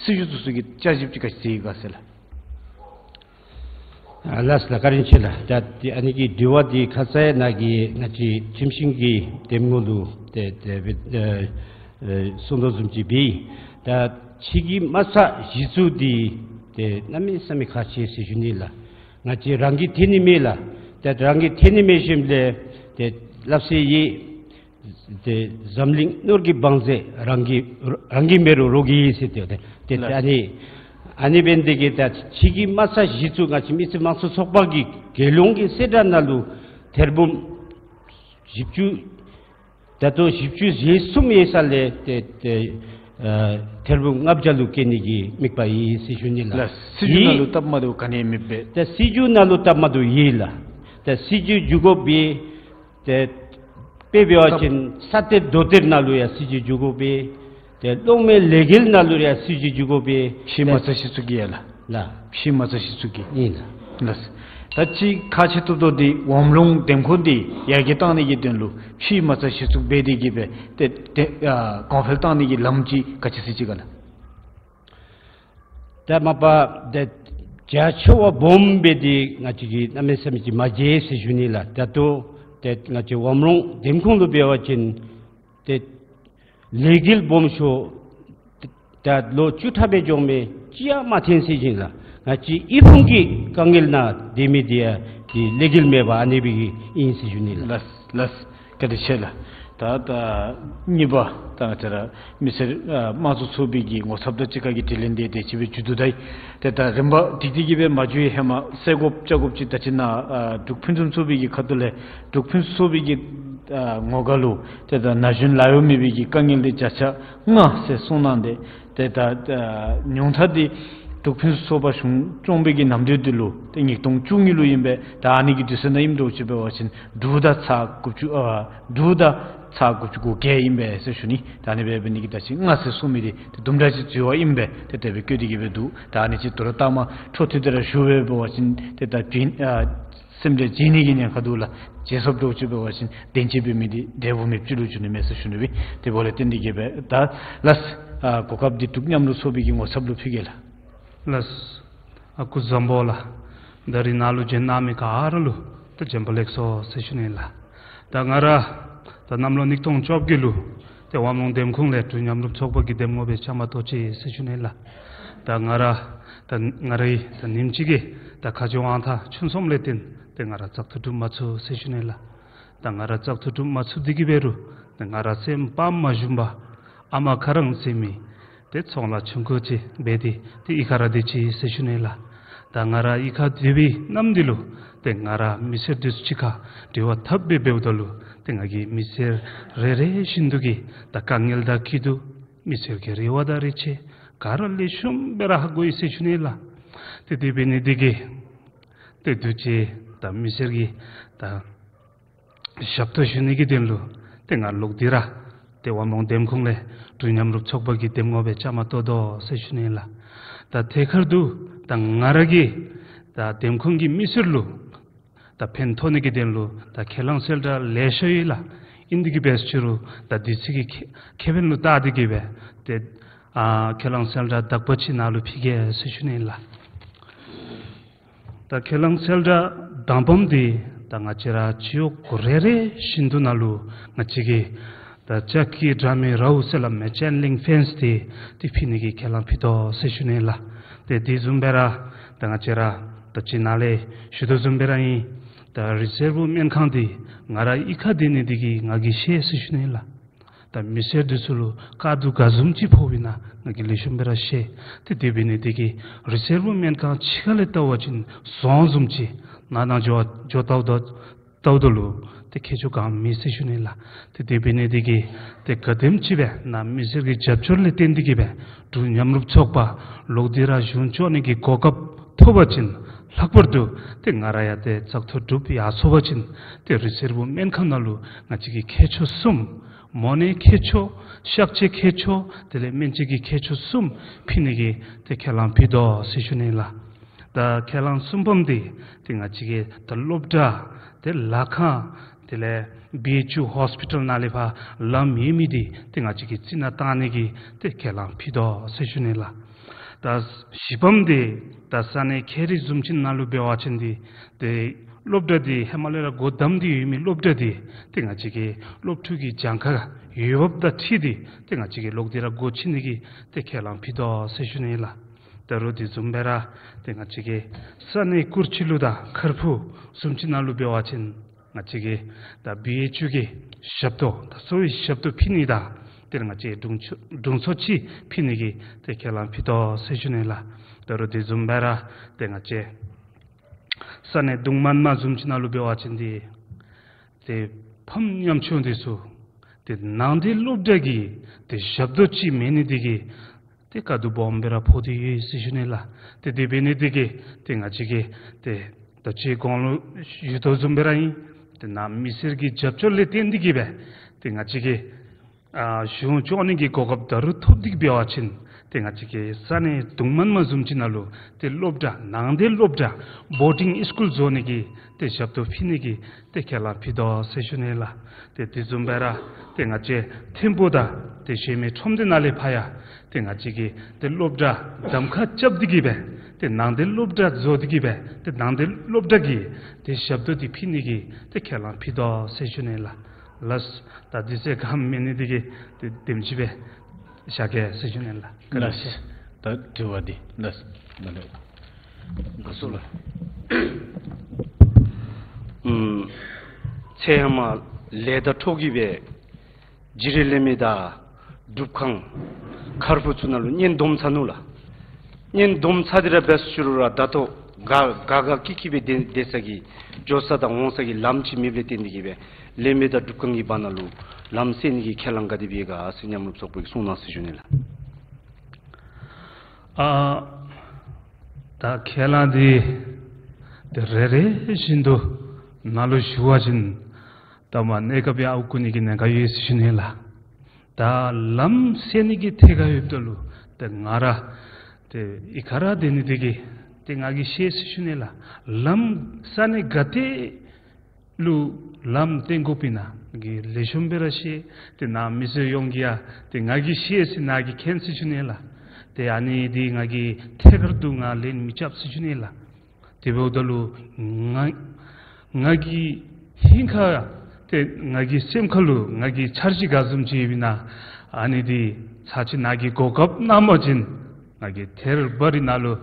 སྲིད་བྱུས་འདི་ཚུ་གི་བསྐྱར་ཞིབ་ཅིག་ག་ཅི་མཛད་ཡི་ག་ཟེར་ལགས། ཨ་ལགས་ལགས། བཀའ་དྲིན་ཆེ་ལགས། ད་ཏེ་ཨ་ནི་གི་དྲི་བ་འདི་ཁ་ཙ་ནཱ་གིས་ང་བཅས་ཁྲིམས་ཤིང་གི་འདེམས་ངོ་ལུ་ཏེ་ཏེ་ཨེ་ཨེ་གསུངས་དོ་བཟུམ་ཅིག་སྦེ་ད་ཕྱི་གི་མ་རྩ་གཞི་བཙུགས་འདི་ཏེ་གནམ་མེད་ས་མེད་ཁག་ཆེ་ཟེར་ཞུ་ནི་ལགས། ང་བཅས་རང་གིས་འཐེན་ནི་མེད་ལགས། ཏེ་རང་གིས་འཐེན་ནི་མེད་ཞིནམ་ལས་ཏེ་སླབ་སྲོལ་ཡོད། ཏེ་འཛམ་གླིང་ནོར་གྱི་བང་མཛོད་རང་གིས་རང་གིས་མེད་རུང་རོགས་ཀྱིས་ཟེར་ཏེ་ཏེ་ཏེ་ལགས། ཨ་ནི་ཨ་ནི་འབད་ནི་དེ་གིས་ད་ཕྱི་གི་མ་རྩ་གཞི་བཙུགས་ང་བཅས་མི་སེར་དམངས་གཙོ་ཚོགས་པ་གི་རྒྱལ་ཡོངས་ཀྱི་གསལ་བསྒྲགས་ནང་ལུ་ཐེར་འབུམ་བཞི་བཅུ་ད་ལྟོ་བཞི་བཅུ་ཞེ་གསུམ་ཡོད་ས་ལས་ཏེ་ཏེ་ཨ་ཐེར་འབུམ་ལྔ་བརྒྱ་ལུ་བཀལ་ནི་གི་དམིགས་པ་ཡོད་ཟེར་ཞུ་ནི་ལགས། ལགས། སྲིད་བྱུས་ནང་ལུ་སྟབས་མ་བདེཝ་ག་ནི་ཡང་མེད་པས། ཏེ་སྲིད་བྱུས་ནང་ལུ་སྟབས་མ་བདེཝ་ཡོད་ལགས། ཏེ་སྲིད་བྱུས་འགྱུར་དགོ་པས། ཏེ་དཔེ་འབད་བ་ཅིན་ས་གཏེར་རྡོ་གཏེར་ནང་ལུ་ཡང་སྲིད་བྱུས་འགྱུར་དགོ་པས། ཏེ་གློག་མེ་ལས་འགུལ་ནང་ལུ་ཡང་སྲིད་བྱུས་འགྱུར་དགོ་པས། ཕྱིའི་མ་རྩ་གཞི་བཙུགས་ཀྱི་ཡ་ལགས། ལགས། ཕྱིའི་མ་རྩ་གཞི་བཙུགས་ཀྱི་ཨིན་ལགས། ལགས། ད་ཅི་ཁག་ཆེ་ཏོག་ཏོ་འདི་ཝམ་ལུང་འདེམས་ཁོངས་འདི་ཡར་རྒྱས་གཏང་ནི་གི་དོན་ལུ་ཕྱིའི་མ་རྩ་གཞི་བཙུགས་འབད་དེ་གིས་སྦེ་ཏེ་ཏེ་ཨ་གོང་འཕེལ་གཏང་ནི་གི་ལམ་ཅིག་ག་ཅི་ཟེར་ཅི་ག་ལགས། ད་མ་པ་ཏེ་རྒྱ་ཆེ་བ་སྦོམ་སྦེ་འདི་ང་བཅས་ཀྱིས་གནམ་མེད་ས་མེད་ཅིག་མ་མཇལ་ཟེར་ཞུ་ནི་ལགས། ད་ལྟོ་ཏེ་ང་བཅས་ཝམ་ལུང་འདེམས་ཁོངས་ལུ་འབད་བ་ཅིན་ཏེ་ལས་འགུལ་སྦོམ་ཤོས་ད་ལོ་བཅུ་ཕྲག་སྦེ་འགྱོ་མི་ཅིག་ཡང་མ་ཐོན་ཟེར་ཞུ་ནི་ལགས། ང་བཅས་ཡིད་ཕུང་གི་དཀའ་ངལ་ནང་སྡོད་མི་འདི་ཡང་འདི་ལས་འགུལ་མེད་པ་ཨ་ནི་སྦེ་གི་ཨིན་ཟེར་ཞུ་ནི་ལགས། ལགས་ལགས། བཀའ་དྲིན་ཆེ་ལགས། ད་ད་གཉིས་པ་ད་ང་བཅས་ར་མི་སེར་ཨ་དམངས་གཙོ་ཚོགས་པའི་གི་ངོ་ཚབ་དང་གཅིག་ཁར་གྱི་དྲི་ལན་འདི་དེ་ཅིག་སྦེ་མཇུག་བསྡུ་ད་ཡི། ཏེ་ད་རིམ་པ་སྒྲིག་སྟེ་གིས་སྦེ་མ་མཇུག་ཧེ་མ་གསལ་དགོཔ་བཅད་དགོཔ་ཅིག་ད་ཅི་ནཱ་ཨ་འབྲུག་ཕུན་སུམ་ཚོགས་པའི་གི་ཁ་ཐུག་ལས་འབྲུག་ཕུན་སུམ་ཚོགས་པའི་གི་ཨ་ངོ་དགའ་ལུ་ཏེ་ད་ན་གཞོན་ལཱ་གཡོག་མེད་པའི་གི་དཀའ་ངལ་འདི་བརྒྱ་ཆ་ལྔ་ཟེར་གསུངས་གནང་སྟེ། ཏེ་ད་ཨ་ཉུང་མཐའ་འདི་འབྲུག་ཕུན་སུམ་ཚོགས་པ་གཞུང་སྐྱོང་བའི་གི་ནམ་དུས་འདི་ལུ་ཏེ་ཉིས་སྟོང་བཅུ་གཉིས་ལུ་ཨིན་པས། ད་ཨ་ནི་གི་དུས་ཚོད་ནང་ཨིནམ་འདྲཝ་ཅིག་འབད་བ་ཅིན་དྲུག་དང་ཚག་དགུ་བཅུ་ཨ་དྲུག་དང་ཚག་དགུ་བཅུ་གོ་བརྒྱད་ཨིན་པས་ཟེར་ཞུ་ནི། ད་ཨ་ནི་སྦེ་འབད་ནི་གིས་ད་ཅི་ལྔ་ཟེར་གསུངས་མི་འདི་ཏེ་དུམ་གྲ་ཅིག་འཛོལ་བ་ཨིན་པས། ཏེ་དེ་སྦེ་བཀོད་དེ་གིས་སྦེ་འདུག། ད་ཨ་ནི་ཅིག་དོ་རུང་ལྟ་མ་འཕྲོ་མཐུད་དེ་ར་ཞུ་སྦེ་འབད་བ་ཅིན་ཏེ་ད་བྱིན་ཨ་སེམས་ཁྲལ་བྱིན་ནི་གི་ཉེན་ཁ་འདུག་ལགས། བྱིན་སོངམ་འདྲཝ་ཅིག་འབད་བ་ཅིན་བདེན་ཅིག་འབད་མི་འདི་འབྲས་བུ་མེདཔ་ཅིག་ལུ་འགྱུར་ནི་མས་ཟེར་ཞུ་ནི་སྦེ། དེ་འབདཝ་ལས་བརྟེན་ཏེ་གིས་སྦེ་ད་ལགས་ཨ་གོ་སྐབས་འདི་འབྲུག་མཉམ་རུབ་ཚོགས་པའི་གི་ངོ་ཚབ་ལུ་ཕུལ་གེ་ལགས། ལགས། ཨ་སྐུ་གཟུགས་བཟང་པོ་ལགས། ད་རིས་ནཱ་ལུ་བྱོན་གནང་མི་ག་ར་ལུ་ད་བྱོན་པ་ལེགས་སོ་ཟེར་ཞུ་ནི་ལགས། ད་ང་ར་ད་གནམ་ལོ་ཉིས་སྟོང་བཅོ་བརྒྱད་ལུ་ཏེ་ཝམ་ལུང་འདེམས་ཁོངས་ལས་འབྲུག་མཉམ་རུབ་ཚོགས་པ་གི་འདེམས་ངོ་སྦེ་བཅའ་མར་གཏོགས་ཅི་ཟེར་ཞུ་ནི་ལགས། ད་ང་ར་ད་ང་རའི་ད་ཉིནམ་གཅིག་གི་ད་ཁ་རྗེ་དབང་ཐང་ཆུང་སོངམ་ལས་བརྟེན་ཏེ་ང་ར་བཙག་འཐུ་གྲུབ་མ་ཚུགས་ཟེར་ཞུ་ནི་ལགས། ད་ང་ར་བཙག་འཐུ་གྲུབ་མ་ཚུགས་དེ་གིས་འབད་རུང་ད་ང་ར་སེམས་དཔའ་མ་ཞུམ་པར་ཨ་མ་ཁ་རང་ཟེར་མི་ཏེ་ཚོང་ལཱ་ཆུང་ཀུ་ཅིག་འབད་དེ་ཏེ་གཡུས་ཁར་ར་སྡོད་ཅི་ཟེར་ཞུ་ནི་ལགས། ད་ང་ར་གཡུས་ཁར་སྡོད་པའི་གནམ་འདི་ལུ་ཏེ་ང་ར་མི་སེར་འདི་ཚུ་གཅིག་ཁར་འབྲེལ་བ་འཐབ་སྦེ་འབདཝ་ད་ལུ་ཏེ་ང་གིས་མི་སེར་རེ་རེ་བཞིན་དུ་གི་ད་དཀའ་ངལ་དང་སྐྱིད་སྡུག་མི་སེར་གྱི་རེ་བ་དང་རེ་ཆེ་ག་ར་ལེགས་ཤོམ་སྦེ་ར་ཧ་གོ་ཡི་ཟེར་ཞུ་ནི་ལགས། ཏེ་དེ་འབད་ནི་འདི་གིས་ཏེ་དུས་ཅི་ད་མི་སེར་གྱི་ད་ཞབས་ཏོག་ཞུ་ནི་གི་དོན་ལུ་ཏེ་ང་ལོག་སྟེ་ར་ཏེ་དབང་ལུང་འདེམས་ཁོངས་ལས་འབྲུག་མཉམ་རུབ་ཚོགས་པ་གི་འདེམས་ངོ་སྦེ་བཅའ་མར་གཏོགས་དོ་ཟེར་ཞུ་ནི་ལགས། ད་ཐད་ཀར་དུ་ད་ང་ར་གི་ད་འདེམས་ཁོངས་ཀྱི་མི་སེར་ལུ་ད་ཕན་ཐོགས་ནི་གི་དོན་ལུ་ད་ཁས་བླངས་གསལ་བསྒྲགས་ལེ་ཤ་ཡོད་ལགས། ཨིན་དེ་གིས་འབད་ཞུ་རུང་ད་དུས་ཚོད་ཀྱི་ཁེ་ཁེ་ཕན་ལུ་བལྟ་སྟེ་གིས་སྦེ་ཏེ་ཨ་ཁས་བླངས་གསལ་བསྒྲགས་དག་པ་ཅིག་ནཱ་ལུ་ཕུལ་གེ་ཟེར་ཞུ་ནི་ལགས། ད་ཁས་བླངས་གསལ་བསྒྲགས་དང་པམ་འདི་ད་ང་བཅས་ར་སྤྱི་འོག་རེ་རེ་བཞིན་དུ་ནང་ལུ་ང་བཅས་ཀྱིས་ད་ལྕགས་ཀྱི་དྲ་མིག་རཝ་ཟེར་སླབ་མི་ཅེན་ལིང་ཕེནསི་འདི་ཏེ་ཕུལ་ནི་གི་ཁས་བླངས་ཕུལ་དོ་ཟེར་ཞུ་ནི་ལགས། ཏེ་དེ་བཟུམ་སྦེ་ར་ད་ང་བཅས་ར་ད་ཅི་ནཱ་ལས་ཞུ་དོ་བཟུམ་སྦེ་ར་ཨིན། ད་རི་སརབ་སྨན་ཁང་འདི་ང་ར་གཡུས་ཁར་སྡོད་ནི་འདི་གིས་ང་གིས་ཤེས་ཟེར་ཞུ་ནི་ལགས། ད་མི་སེར་འདི་ཚུ་ལུ་དཀའ་སྡུག་ག་བཟུམ་ཅིག་ཕོགཔ་ཨིན་ན་ང་གིས་ལེགས་ཤོམ་སྦེ་ར་ཤེས། ཏེ་དེ་འབད་ནི་འདི་གིས་རི་སརབ་སྨན་ཁང་ཕྱི་ཁ་ལས་བལྟ་བ་ཅིན་བཟང་བཟུམ་ཅིག་ནང་ན་འགྱོ་འགྱོ་བལྟཝ་ད་བལྟཝ་ད་ལུ་ཏེ་ཁྱད་ཆོས་གང་མེད་ཟེར་ཞུ་ནི་ལགས། ཏེ་དེ་འབད་ནི་འདི་གིས་ཏེ་ག་དེམ་ཅིག་སྦེ་ནཱ་མི་སེར་གྱི་རྒྱབ་སྐྱོར་ལས་བརྟེན་ཏེ་གིས་སྦེ་འབྲུག་མཉམ་རུབ་ཚོགས་པ་ལོག་སྟེ་ར་གཞུང་སྐྱོང་ནི་གི་གོ་སྐབས་ཐོབ་པ་ཅིན་ལྷག་པར་དུ་ཏེ་ང་ར་ཡང་ཏེ་བཙག་འཐུ་གྲུབ་ཡར་སོང་པ་ཅིན་ཏེ་རི་སརབ་སྨན་ཁང་ནང་ལུ་ང་བཅས་ཀྱི་མཁས་མཆོག་གསུམ་མོ་ནད་མཁས་མཆོག་གཤག་བཅོས་མཁས་མཆོག་དེ་ལས་སྨན་བཅོས་ཀྱི་མཁས་མཆོག་གསུམ་ཕུལ་ནི་གི་ཏེ་ཁས་བླངས་ཕུལ་དོ་ཟེར་ཞུ་ནི་ལགས། ད་ཁས་བླངས་གསུམ་པམ་འདི་ཏེ་ང་བཅས་ཀྱི་ད་སློབ་གྲྭ་ཏེ་ལཱ་ཁང་དེ་ལས་བི་ཨེཆ་ཡུ་ཧོསི་པི་ཊལ་ནང་ལས་ཕར་ལམ་ཡོད་མི་འདི་ཏེ་ང་བཅས་ཀྱིས་རྩི་ནག་བཏང་ནི་གི་ཏེ་ཁས་བླངས་ཕུལ་དོ་ཟེར་ཞུ་ནི་ལགས། ད་བཞི་པམ་འདི་ད་ས་གནས་ཁྱད་རིག་བཟུམ་ཅིག་ནང་ལུ་འབད་བ་ཅིན་འདི་ཏེ་སློབ་གྲྭ་འདི་ཧེ་མ་ལས་ར་སྒོ་བསྡམས་ཏེ་ཡོད་མི་སློབ་གྲྭ་འདི་ཏེ་ང་བཅས་ཀྱི་སློབ་ཕྲུག་གི་གྱངས་ཁ་ཡོདཔ་དང་འཁྲིལ་ཏེ་ཏེ་ང་བཅས་ཀྱིས་ལོག་སྟེ་ར་སྒོ་ཕྱེ་ནི་གི་ཏེ་ཁས་བླངས་ཕུལ་དོ་ཟེར་ཞུ་ནི་ལགས། ད་རུང་དེ་བཟུམ་སྦེ་ར་ཏེ་ང་བཅས་ཀྱི་ས་གནས་གུར་ཅིག་ལུ་དང་ཁར་ཕུ་བཟུམ་ཅིག་ནང་ལུ་འབད་བ་ཅིན་ང་བཅས་ཀྱིས་ད་བི་ཨེཆ་ཡུ་གི་ཞབས་ཏོག་ད་གསོ་བའི་ཞབས་ཏོག་ཕུལ་ནི་དང་ཏེ་ང་བཅས་དྲུང་འཚོ་དྲུང་འཚོ་ཅིག་ཕུལ་ནི་གི་ཏེ་ཁས་བླངས་ཕུལ་དོ་ཟེར་ཞུ་ནི་ལགས། ད་རུང་དེ་བཟུམ་སྦེ་ར་ཏེ་ང་བཅས་ས་གནས་གདུང་མན་མ་བཟུམ་ཅིག་ནང་ལུ་འབད་བ་ཅིན་འདི་ཏེ་ཕམ་ཉམ་ཆུང་འདི་ཚུ་ཏེ་ནང་སྡེ་སློབ་གྲྭ་གི་ཏེ་ཞབས་ཏོག་ཅིག་མེད་ནི་འདི་གིས་ཏེ་དཀའ་སྡུག་སྦོམ་སྦེ་ར་ཕོག་སྟེ་ཡོད་ཟེར་ཞུ་ནི་ལགས། ཏེ་དེ་འབད་ནི་འདི་གིས་ཏེ་ང་བཅས་ཀྱིས་ཏེ་ད་ཅི་གོང་ལུ་ཞུ་དོ་བཟུམ་སྦེ་ར་ཨིན། ཏེ་ནཱ་མི་སེར་གྱི་རྒྱབ་སྐྱོར་ལས་བརྟེན་ཏེ་གིས་སྦེ་ཏེ་ང་བཅས་ཀྱིས་ཨ་གཞུང་སྐྱོང་ནི་གི་གོ་སྐབས་ད་རུང་ཐོབ་སྟེ་འབད་བ་ཅིན་ཏེ་ང་བཅས་ཀྱི་ས་གནས་གདུང་མན་མ་བཟུམ་ཅིག་ནང་ལུ་ཏེ་སློབ་གྲྭ་ནང་སྡེ་སློབ་གྲྭ་བོར་ཌིང་སི་ཀུལ་བཟོ་ནི་གི་ཏེ་ཞབས་ཏོག་ཕུལ་ནི་གི་ཏེ་ཁས་བླངས་ཕུལ་དོ་ཟེར་ཞུ་ནི་ལགས། ཏེ་དེ་བཟུམ་སྦེ་ར་ཏེ་ང་བཅས་ཐིམ་ཕུག་དང་ཏེ་གཞན་མི་ཁྲོམ་སྡེ་ནང་ལས་ཕར་ཡང་ཏེ་ང་བཅས་ཀྱིས་ཏེ་སློབ་གྲྭ་གདམ་ཁ་རྐྱབ་སྟེ་གིས་སྦེ་ཏེ་ནང་སྡེ་སློབ་གྲྭ་བཟོ་སྟེ་གིས་སྦེ་ཏེ་ནང་སྡེ་སློབ་གྲྭ་གི་ཏེ་ཞབས་ཏོག་འདི་ཕུལ་ནི་གི་ཏེ་ཁས་བླངས་ཕུལ་དོ་ཟེར་ཞུ་ནི་ལགས། ལགས། ད་དུས་ཚོད་ག་མེད་ནི་འདི་གིས་ཏེ་དེམ་ཅིག་སྦེ་བཞག་གེ་ཟེར་ཞུ་ནི་ལགས། བཀའ་དྲིན་ཆེ། ལགས། ད་དྲི་བ་འདི་ལགས། ལགས་ལགས། དགའ་བསུ་ལགས། ཨམ་ཚེ་ཧེ་མ་ལས་དང་འཕྲོ་གིས་སྦེ་རྗེས་རེ་ལས་མི་དང་སྒྲུབ་ཁང་ཁར་ཕུ་ཚུ་ནང་ལུ་གཉེན་སྡོམ་ཚར་ནུག་ལགས། གཉེན་སྡོམ་ཚར་ཏེ་ར་འབད་ཞུ་རུང་ར་ད་ལྟོ་ག་ག་ག་ཀི་ཀི་སྦེ་སྡོད་སྡོད་ས་གི་འགྱོ་ས་དང་འོང་ས་གི་ལམ་ཅིག་མེདཔ་ལས་བརྟེན་ཏེ་གིས་སྦེ་ལས་མི་དང་སྒྲུབ་ཁང་གི་བར་ན་ལུ་ལམ་སེལ་ནི་གི་ཁས་བླངས་ག་དེ་སྦེ་ཡོད་ག་ཟེར་མཉམ་རུབ་ཚོགས་པ་གིས་གསུང་གནང་ཟེར་ཞུ་ནི་ལགས། ཨ་ད་ཁས་བླངས་འདི་ཏེ་རེ་རེ་བཞིན་དུ་ནཱ་ལུ་ཞུ་བ་ཅིན་ད་མ་གནས་སྐབས་ཡང་ཨརཝ་རྐུ་ནི་གི་ཉེན་ཁ་ཡོད་ཟེར་ཞུ་ནི་ལགས། ད་ལམ་སེལ་ནི་གི་ཐད་ཁར་ཡོདཔ་ད་ལུ་ཏེ་ང་ར་ཏེ་གཡུས་ཁར་ར་སྡོད་ནི་འདི་གིས་ཏེ་ང་གིས་ཤེས་ཟེར་ཞུ་ནི་ལགས། ལམ་ས་གནས་ག་ཏེ་ལུ་ལམ་བཏོན་དགོཔ་ཨིན་ན་ང་གིས་ལེགས་ཤོམ་སྦེ་ར་ཤེས། ཏེ་ནཱ་མི་སེར་ཡོངས་ཀྱིས་ཡང་ཏེ་ང་གིས་ཤེས་ཟེར་ནཱ་གིས་མཁྱེན་ཟེར་ཞུ་ནི་ལགས། ཏེ་ཨ་ནི་འདི་ང་གིས་ཐད་ཀར་དུ་ང་ལན་མི་རྐྱབ་ཟེར་ཞུ་ནི་ལགས། དེ་འབདཝ་ད་ལུ་ང་ང་གི་ཧིང་ཁར་ཏེ་ང་གི་སེམས་ཁར་ལུ་ང་གི་འཆར་གཞི་ག་བཟུམ་ཅིག་ཡོདཔ་ཨིན་ན་ཨ་ནི་འདི་ཚར་ཅིག་ནཱ་གིས་གོ་སྐབས་གནང་པ་ཅིན་ང་གིས་ཐད་རི་བ་རི་ནཱ་ལུ་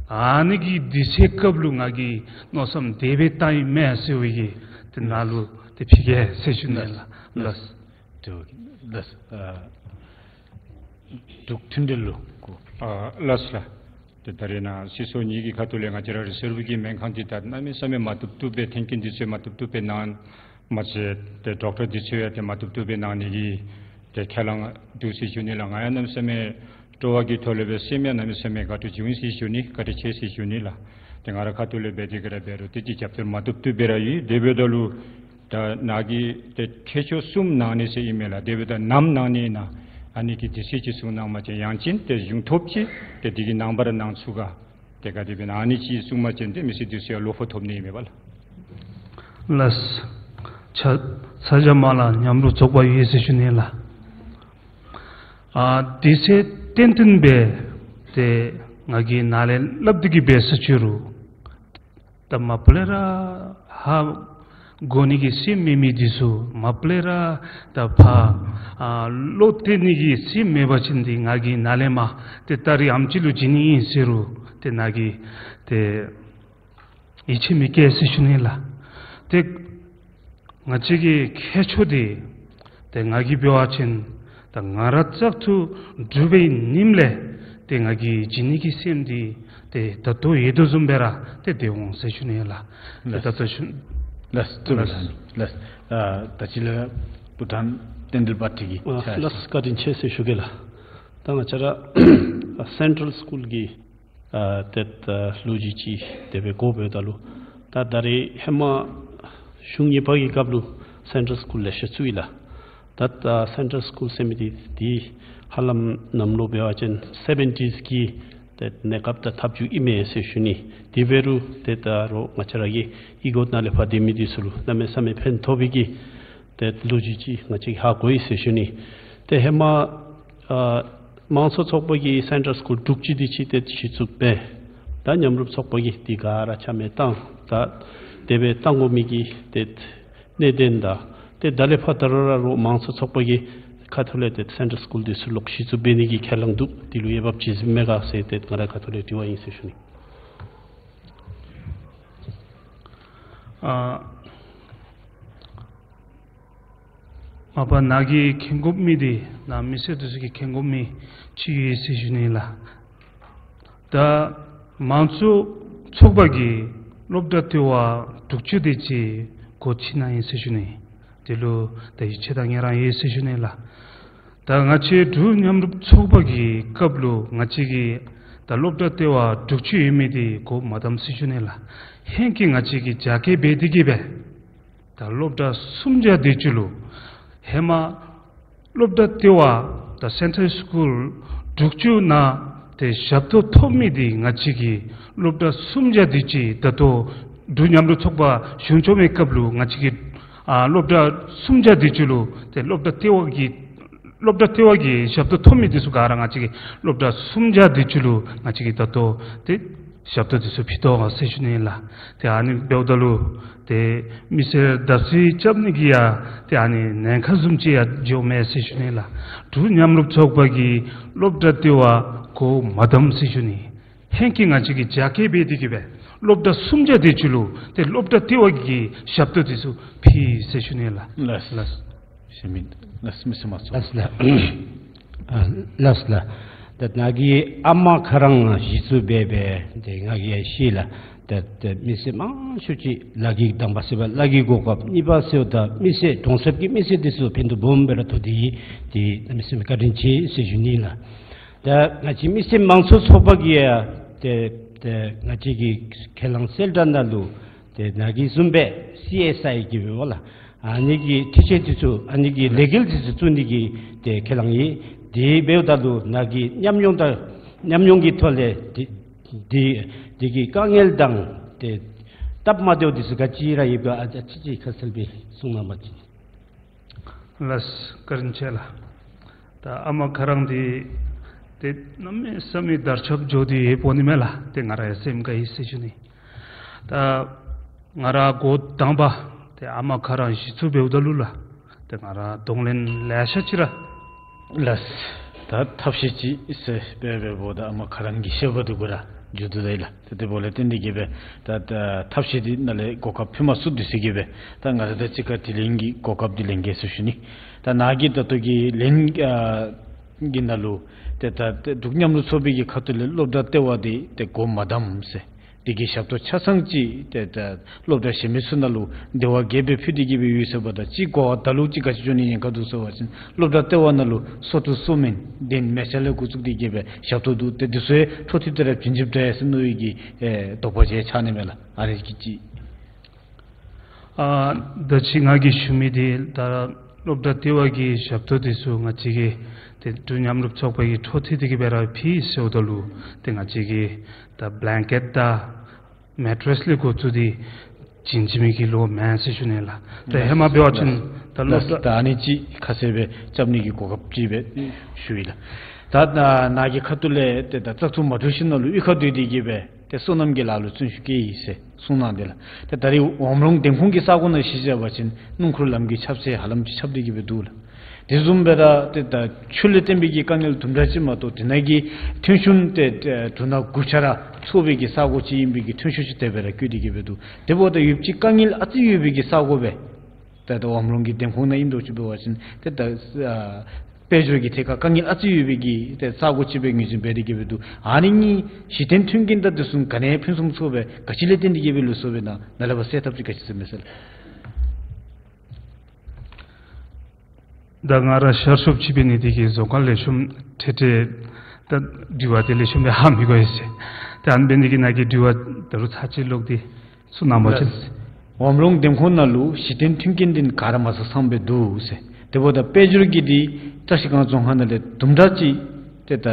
ཨ་ནི་གི་དུས་ཚོད་སྐབས་ལུ་ང་གིས་མནོ་བསམ་དེ་སྦེ་བཏང་ཡི་མས་ཟེར་བའི་གི་ཏེ་ནཱ་ལུ་ཏེ་ཕུལ་གེ་ཟེར་ཞུ་ནི་ལགས། ལགས། ལགས། ལགས། ཨ་འབྲུག་མཐུན་འབྲེལ་ལུ་གོ། ཨ་ལགས་ལགས། ཏེ་ད་རེས་ནཱ་སྲིད་ཚོགས་གཉིས་ཀྱི་ཁ་ཐུག་ལས་ང་བཅས་ར་རི་སརབ་ཀྱི་སྨན་ཁང་འདི་ད་གནམ་མེད་ས་མེད་མ་བཏུབ་བཏུབ་སྦེ་ཐོན་སྐྱེད་འདི་ཚུ་མ་བཏུབ་བཏུབ་སྦེ་གནང་། མ་ཚད་ཏེ་ཌོག་ཊར་འདི་ཚུ་ཡང་ཏེ་མ་བཏུབ་བཏུབ་སྦེ་གནང་ནི་གི་ཏེ་ཁས་བླངས་འདུག་ཟེར་ཞུ་ནི་ལགས། ང་ཡང་གནམ་མེད་ས་མེད་སྤྲོ་བ་གི་ཐོག་ལས་སྦེ་སེམས་ཡང་གནམ་མེད་ས་མེད་དགའ་སྤྲོ་བྱུང་ཟེར་ཞུ་ནི། བཀའ་དྲིན་ཆེ་ཟེར་ཞུ་ནི་ལགས། ཏེ་ང་ར་ཁ་ཐུག་ལས་འབད་དེ་གི་ར་འབད་རུང་ཏེ་ཅིག་རྒྱབ་སྐྱོར་མ་བཏུབ་བཏུབ་སྦེ་ར་ཡོད། དེ་འབདཝ་ད་ལུ་ད་ནཱ་གིས་ཏེ་ཁྱད་ཆོས་གསུམ་གནང་ནི་ཟེར་ཨིན་མས་ལགས། དེ་འབདཝ་ད་ནམ་གནང་ནི་ཨིན་ན་ཨ་ནི་གི་དུས་ཚོད་ཅིག་གསུང་གནང་པ་ཅིན་ཡང་ཅིན་ཏེ་གཞུང་ཐོབ་ཅིག་ཏེ་འདི་གི་ནངས་པར་གནང་ཚུགས་ག། ཏེ་ག་དེ་སྦེ་ཨིན་ན་ཨ་ནི་ཅིག་གསུང་པ་ཅིན་ཏེ་མི་སེར་འདི་ཚུ་ཡང་བློ་ཕོག་ཐོབ་ནི་ཨིན་མས་པ་ལགས། ལགས། ཚ་ཚ་གྱང་མ་ལང་མཉམ་རུབ་ཚོགས་པ་ཡོད་ཟེར་ཞུ་ནི་ལགས། ཨ་དུས་ཚོད་ཏན་ཏན་སྦེ་ཏེ་ང་གིས་ནཱ་ལས་སླབ་སྟེ་གི་སྦེ་ཟེར་ཞུ་རུང་ད་མ་པ་ལས་ར་ཧ་གོ་ནི་གི་སེམས་མེད་མི་འདི་ཚུ་མ་པ་ལས་ར་ད་ཕར་ཨ་བློ་གཏད་ནི་གི་སེམས་མེད་པ་ཅིན་འདི་ང་གིས་ནཱ་ལས་མར་ཏེ་ད་རིས་ཨམ་ཅིག་ལུ་བྱིན་ནི་ཨིན་ཟེར་རུང་ཏེ་ནཱ་གིས་ཏེ་ཡིད་ཆེས་མི་བསྐྱེད་ཟེར་ཞུ་ནི་ལགས། ཏེ་ང་བཅས་ཀྱི་ཁྱད་ཆོས་འདི་ཏེ་ང་གིས་འབད་བ་ཅིན་ད་ང་ར་བཙག་འཐུ་གྲུབ་པའི་ཉིནམ་ལས་ཏེ་ང་གིས་བྱིན་ནི་གི་སེམས་འདི་ཏེ་ད་ལྟོ་ཡོད་དོ་བཟུམ་སྦེ་ར་ཏེ་སྡོད་འོང་ཟེར་ཞུ་ནི་ལགས། ཏེ་ལགས། ད་ལྟོ་ཞུ། ལགས་སོ། ལགས། ལགས། ཨ་ད་ཅི་ལས་བྷུ་ཊཱན་བསྟན་འཛིན་པ་ཊི་གི་ཨ་ཕྱག་ལགས། བཀའ་དྲིན་ཆེ་ཟེར་ཞུ་གེ་ལགས། ད་ང་བཅས་ར་སེན་ཊྲལ་སི་ཀུལ་གྱི་ཨ་ཏེ་ད་ལོ་རྒྱུས་ཅིག་དེ་སྦེ་གོ་འབདཝ་ད་ལུ་ད་ད་རེས་ཧེ་མ་གཞུང་གཉིས་པ་གི་སྐབས་ལུ་སེན་ཊྲལ་སི་ཀུལ་ལེ་ཤ་བཙུགས་ཡི་ལགས། ད་ད་སེན་ཊྲལ་སི་ཀུལ་ཟེར་མི་འདི་འདི་ཧ་ལམ་གནམ་ལོ་འབད་བ་ཅིན་སེ་བེན་ཊིས་གི་ཏེ་གནས་སྐབས་དང་ཐབས་བྱུས་ཨིན་མས་ཟེར་ཞུ་ནི། དེ་འབད་རུང་ཏེ་ད་རུང་ང་བཅས་ར་གི་ཨི་གོ་ནང་ལས་ཕར་སྡོད་མི་འདི་ཚུ་ལུ་གནམ་མེད་ས་མེད་ཕན་ཐོགས་པའི་གི་ཏེ་ལོ་རྒྱུས་ཅིག་ང་བཅས་ཀྱིས་ཧ་གོ་ཡི་ཟེར་ཞུ་ནི། ཏེ་ཧེ་མ་ཨ་དམངས་གཙོ་ཚོགས་པ་གིས་སེན་ཊྲལ་སི་ཀུལ་དྲུག་ཅུ་དེ་ཅིག་ཏེ་གཞི་བཙུགས་འབད། ད་མཉམ་རུབ་ཚོགས་པ་གིས་འདི་ག་ར་ཆ་མེད་བཏང་། ད་དེ་སྦེ་བཏང་དགོ་མི་གི་ཏེ་གནད་དོན་དང་ཏེ་ད་ལས་ཕར་ད་རུང་ར་རུང་དམངས་གཙོ་ཚོགས་པ་གི་ཁ་ཐུག་ལས་ཏེ་སེན་ཊྲལ་སི་ཀུལ་འདི་ཚུ་ལོག་གཞི་བཙུགས་འབད་ནི་གི་ཁས་བླངས་འདུག། འདི་ལུ་འོས་འབབ་ཅིག་ཟིན་མས་ག་ཟེར་ཏེ་ང་རའི་ཁ་ཐུག་ལས་དྲི་བ་ཨིན་ཟེར་ཞུ་ནི། ཨ་མ་པ་ནཱ་གིས་མཁྱེན་དགོ་མི་འདི་ནཱ་མི་སེར་འདི་ཚུ་གིས་མཁྱེན་དགོ་མི་ཅིག་ཡོད་ཟེར་ཞུ་ནི་ལགས། ད་དམངས་གཙོ་ཚོགས་པ་གིས་སློབ་གྲྭ་ལྟེ་བ་དྲུག་ཅུ་དེ་ཅིག་སྒོ་ཕྱེ་གནང་ཡི་ཟེར་ཞུ་ནི། དེ་ལུ་ད་ཡིད་ཆེས་དང་ངལ་རངས་ཡོད་ཟེར་ཞུ་ནི་ལགས། ད་ང་བཅས་འབྲུག་མཉམ་རུབ་ཚོགས་པ་གི་སྐབས་ལུ་ང་བཅས་ཀྱི་ད་སློབ་གྲྭ་ལྟེ་བ་དྲུག་ཅུ་ཡོད་མི་འདི་སྒོ་མ་བསྡམས་ཟེར་ཞུ་ནི་ལགས། ཧེང་སྐལ་ང་བཅས་ཀྱིས་རྒྱ་སྐྱེད་འབད་དེ་གིས་སྦེ་ད་སློབ་གྲྭ་སུམ་བརྒྱ་དེ་ཅིག་ལུ་ཧེ་མ་སློབ་གྲྭ་ལྟེ་བ་ད་སེན་ཊྲལ་སི་ཀུལ་དྲུག་ཅུ་ནང་ཏེ་ཞབས་ཏོག་ཐོབ་མི་འདི་ང་བཅས་ཀྱི་སློབ་གྲྭ་སུམ་བརྒྱ་དེ་ཅིག་ད་ལྟོ་འབྲུག་མཉམ་རུབ་ཚོགས་པ་གཞུང་སྐྱོང་བའི་སྐབས་ལུ་ང་བཅས་ཀྱི་ཨ་སློབ་གྲྭ་སུམ་བརྒྱ་དེ་ཅིག་ལུ་ཏེ་སློབ་གྲྭ་ལྟེ་བ་གི་སློབ་གྲྭ་ལྟེ་བ་གི་ཞབས་ཏོག་ཐོབ་མི་འདི་ཚུ་ག་ར་ང་བཅས་ཀྱི་སློབ་གྲྭ་སུམ་བརྒྱ་དེ་ཅིག་ལུ་ང་བཅས་ཀྱིས་ད་ལྟོ་ཏེ་ཞབས་ཏོག་འདི་ཚུ་ཕུལ་དོ་ཟེར་ཞུ་ནི་ལགས། ཏེ་ཨ་ནི་འབདཝ་ད་ལུ་ཏེ་མི་སེར་བརྡབ་གསིག་རྐྱབ་ནི་གི་ཡང་ཏེ་ཨ་ནི་ཉེན་ཁ་བཟུམ་ཅིག་ཡང་འགྱོཝ་མས་ཟེར་ཞུ་ནི་ལགས། འབྲུག་མཉམ་རུབ་ཚོགས་པ་གིས་སློབ་གྲྭ་ལྟེ་བ་སྒོ་མ་བསྡམས་ཟེར་ཞུ་ནི། ཧེང་སྐལ་ང་བཅས་ཀྱིས་རྒྱ་སྐྱེད་འབད་དེ་གིས་སྦེ་སློབ་གྲྭ་སུམ་བརྒྱ་དེ་ཅིག་ལུ་ཏེ་སློབ་གྲྭ་ལྟེ་བ་གི་ཞབས་ཏོག་འདི་ཚུ་ཕུལ་ཟེར་ཞུ་ནི་ལགས། ལགས། ལགས། ཞེ་མི་ལགས་མི་སེར་དམངས་གཙོ། ལགས་ལགས། ཨ་ལགས་ལགས། ད་ནཱ་གིས་ཨ་མ་ཁ་རང་གཞི་བཙུགས་འབད་འབད་ཏེ་ང་གིས་ཡང་ཤེས་ལགས། ད་ད་མི་སེར་མང་ཤོས་ཅིག་ལཱ་གི་དང་པ་ཟེར་བ་ལཱ་གི་གོ་སྐབས། གཉིས་པ་ཟེར་བ་ད་མི་སེར་གྲོང་གསེབ་ཀྱི་མི་སེར་འདི་ཚུ་ཕན་ཐོགས་སྦོམ་སྦེ་ར་ཐོགས་ཏེ་ཡོད། ཏེ་མི་སེར་བཀའ་དྲིན་ཆེ་ཟེར་ཞུ་ནི་ལགས། ད་ང་བཅས་མི་སེར་དམངས་གཙོ་ཚོགས་པ་གིས་ཡང་ཏེ་ཏེ་ང་བཅས་ཀྱི་ཁས་བླངས་གསལ་བསྒྲགས་ནང་ལུ་ཏེ་ནཱ་གི་བཟུམ་སྦེ་སི་ཨེསི་ཨའི་གི་འབདཝ་ལགས། ཨ་ནི་གི་འཕྲུལ་ཆས་འདི་ཚུ་ཨ་ནི་གི་ལས་འགུལ་འདི་ཚུ་བཙུགས་ནི་གི་ཏེ་ཁས་བླངས་ཡོད། དེ་འབདཝ་ད་ལུ་ནཱ་གི་ཉམས་མྱོང་དང་ཉམས་མྱོང་གི་ཐོག་ལས་ཏེ་ཏེ་དེ་གི་དཀའ་ངལ་དང་ཏེ་སྟབས་མ་བདེཝ་འདི་ཚུ་ག་ཅི་ར་ཡོད་ག་ཨ་ཙི་ཅིག་ཁ་གསལ་སྦེ་གསུང་གནང་བ་ཅིན། ལགས་བཀའ་དྲིན་ཆེ་ལགས། ད་ཨ་མ་ཁ་རང་འདི་ཏེ་གནམ་མེད་ས་མེད་དར་ཁྱབ་འགྱོ་སྟེ་ཡོདཔ་འོང་ནི་མས་ལགས། ཏེ་ང་ར་ཡང་སེམས་དགའ་ཡི་ཟེར་ཞུ་ནི། ད་ང་ར་འགོ་དང་པ་ཏེ་ཨ་མ་ཁ་རང་གཞི་བཙུགས་འབདཝ་ད་ལུ་ལགས། ཏེ་ང་ར་གདོང་ལེན་ལེ་ཤ་ཅིག་ར། ལགས། ད་ཐབས་ཤེས་ཅིག་ཟེར་འབད་འབདཝ་ད་ཨ་མ་ཁ་རང་གི་ཤེས་པ་འདི་གུ་ར་འགྱོ་དོ་ད་ཡི་ལགས། ཏེ་དེ་འབདཝ་ལས་བརྟེན་ཏེ་གིས་སྦེ་ད་ད་ཐབས་ཤེས་འདི་ནཱ་ལས་གོ་སྐབས་ཕུལ་མ་ཚུགས་དེ་ཟེར་གིས་སྦེ་ད་ང་ར་དང་གཅིག་ཁར་དྲི་ལན་གྱི་གོ་སྐབས་འདི་ལེན་གེ་ཟེར་ཞུ་ནི། ད་ནཱ་གིས་ད་ལྟོ་གི་ལན་ཨ་ གི་ནང་ལུ་ཏེ་ད་ཏེ་འབྲུག་མཉམ་རུབ་ཚོགས་པའི་གི་ཁ་ཐུག་ལས་སློབ་གྲྭ་ལྟེ་བ་འདི་ཏེ་སྒོ་མ་བསྡམས་ཟེར། དེ་གི་ཞབས་ཏོག་ཆ་ཚང་ཅིག་ཏེ་ད་སློབ་གྲྭ་གཞན་མི་ཚུ་ནང་ལུ་དེ་བ་རྒྱས་སྦེ་ཕུལ་ཏེ་གི་སྦེ་ཡོད་ཟེར་བ་དང་གཅིག་གོ་བ་ད་ལུ་ཅིག་ག་ཅི་བྱུང་ནི་ཨིན་ག་འདུག་ཟེར་བ་ཅིན་སློབ་གྲྭ་ལྟེ་བ་ནང་ལུ་སོ་ཐུག་སོ་སྨན་གདན་མལ་ཆ་ལས་འགོ་བཙུགས་ཏེ་གི་སྦེ་ཞབས་ཏོག་འདུག། ཏེ་འདི་ཚུ་ཡང་འཕྲོ་མཐུད་དེ་ར་བྱིན་ཅིག་འབད་ཡ་ཟེར་མནོ་བའི་གི་ཨེ་དོགས་པ་ཅིག་ཆགས་ནི་མས་ལགས། ཨ་ནི་གི་ཅིག། ཨ་ད་ཅི་ང་གིས་ཞུ་མི་འདི་ད་སློབ་གྲྭ་ལྟེ་བ་གི་ཞབས་ཏོག་འདི་ཚུ་ང་བཅས་ཀྱི་ཏེ་འབྲུག་མཉམ་རུབ་ཚོགས་པ་གིས་འཕྲོ་མཐུད་དེ་གི་སྦེ་ར་ཕུལ་ཟེརཝ་ད་ལུ་ཏེ་ང་བཅས་ཀྱིས་ད་བླེང་ཀེཊ་དང་མེ་ཊེ་རེསི་ལས་འགོ་བཙུགས་ཏེ་བྱིན་བྱིན་མི་གི་ལོ་མེན་ཟེར་ཞུ་ནི་ལགས། ད་ཧེ་མ་འབད་བ་ཅིན་ད་སློབ་ད་གྲྭ་ད་ཨ་ནི་ཅིག་ཁ་གསལ་སྦེ་རྐྱབ་ནི་གི་གོ་སྐབས་ཅིག་སྦེ་ཞུ་ཡི་ལགས། ད་ནཱ་གི་ཁ་ཐུག་ལས་ཏེ་ད་བཙག་འཐུ་མ་གྲུབ་ཞིནམ་ལས་གཡུས་ཁར་སྡོད་དེ་གི་སྦེ་ཏེ་སོ་ནམ་གྱི་ལཱ་ལུ་བརྩོན་ཤུགས་བསྐྱེད་ཡི་ཟེར་གསུངས་གནང་དེས་ལགས། ཏེ་ད་རིས་ཝམ་རོང་འདེམས་ཁོངས་ཀྱི་ས་གོ་ནང་གཞི་བཞག་པ་ཅིན་སྣུམ་འཁོར་ལམ་གྱི་ཁྱབ་ཚད་ཧ་ལམ་ཅིག་ཁྱབ་སྟེ་གི་སྦེ་འདུག་ལགས། དེ་བཟུམ་སྦེ་ར་ཏེ་ད་ཆུ་ལས་བརྟེན་པའི་གི་དཀའ་ངལ་དུམ་གྲ་ཅིག་མ་གཏོགས་དེ་ནང་གི་ཐོན་ཤུགས་ཏེ་ཏེ་འབྲུ་སྣ་དགུ་ཆ་ར་ཚོགས་པའི་གི་ས་གོ་ཅིག་ཨིན་པའི་གི་ཐོན་ཤུགས་ཅིག་དེ་སྦེ་ར་བཀོད་དེ་གི་སྦེ་འདུག། དེ་འབདཝ་ད་ཡུདཔ་ཅིག་དཀའ་ངལ་ཨ་ཙི་ཡོད་པའི་གི་ས་གོ་སྦེ་ཏེ་ད་ཝམ་རོང་གི་འདེམས་ཁོངས་ནང་ཨིནམ་འདྲཝ་ཅིག་འབད་བ་ཅིན་ཏེ་ད་ཨ་དཔལ་འབྱོར་གྱི་ཐད་ཁར་དཀའ་ངལ་ཨ་ཙི་ཡོད་པའི་གི་ཏེ་ས་གོ་ཅིག་སྦེ་ངོས་འཛིན་འབད་དེ་གི་སྦེ་འདུག། ཨ་ནི་གཉིས་གཞི་རྟེན་མཐུན་རྐྱེན་དང་དེ་ཚུ་ག་ནི་ཕུན་སུམ་ཚོགས་པས། ག་ཅི་ལས་བརྟེན་ཏེ་གི་སྦེ་ལུས་སོ་བས་ན། ནཱ་ལས་ཕར་གསལ་ཐབས་ཅིག་ག་ཅི་ཟེར་མས་ཟེར་ལགས། ད་ང་ར་ཤར་ཕྱོགས་ཅིག་འབད་ནི་དེ་གིས་བཟོ་ཁང་ལེགས་ཤོམ་ཁྲེ་ཁྲེ་ད་དྲི་བ་དེ་ལེགས་ཤོམ་སྦེ་ཧ་མི་གོ་ཡི་ཟེར། ད་ཨ་ནི་འབད་ནི་དེ་གིས་ནཱ་གི་དྲི་བ་ད་རུང་ཚར་གཅིག་ལོག་སྟེ་གསུང་གནང་བ་ཅིན། ཝམ་རོང་འདེམས་ཁོངས་ནང་ལུ་གཞི་རྟེན་མཐུན་རྐྱེན་འདི་ག་ར་མ་ས་སམ་སྦེ་འདུག་ཟེར། དེ་འབདཝ་ད་དཔལ་འབྱོར་གྱི་འདི་བཀྲ་ཤིས་སྒང་རྫོང་ཁག་ནང་ལས་དུམ་གྲ་ཅིག་ཏེ་ད་ད་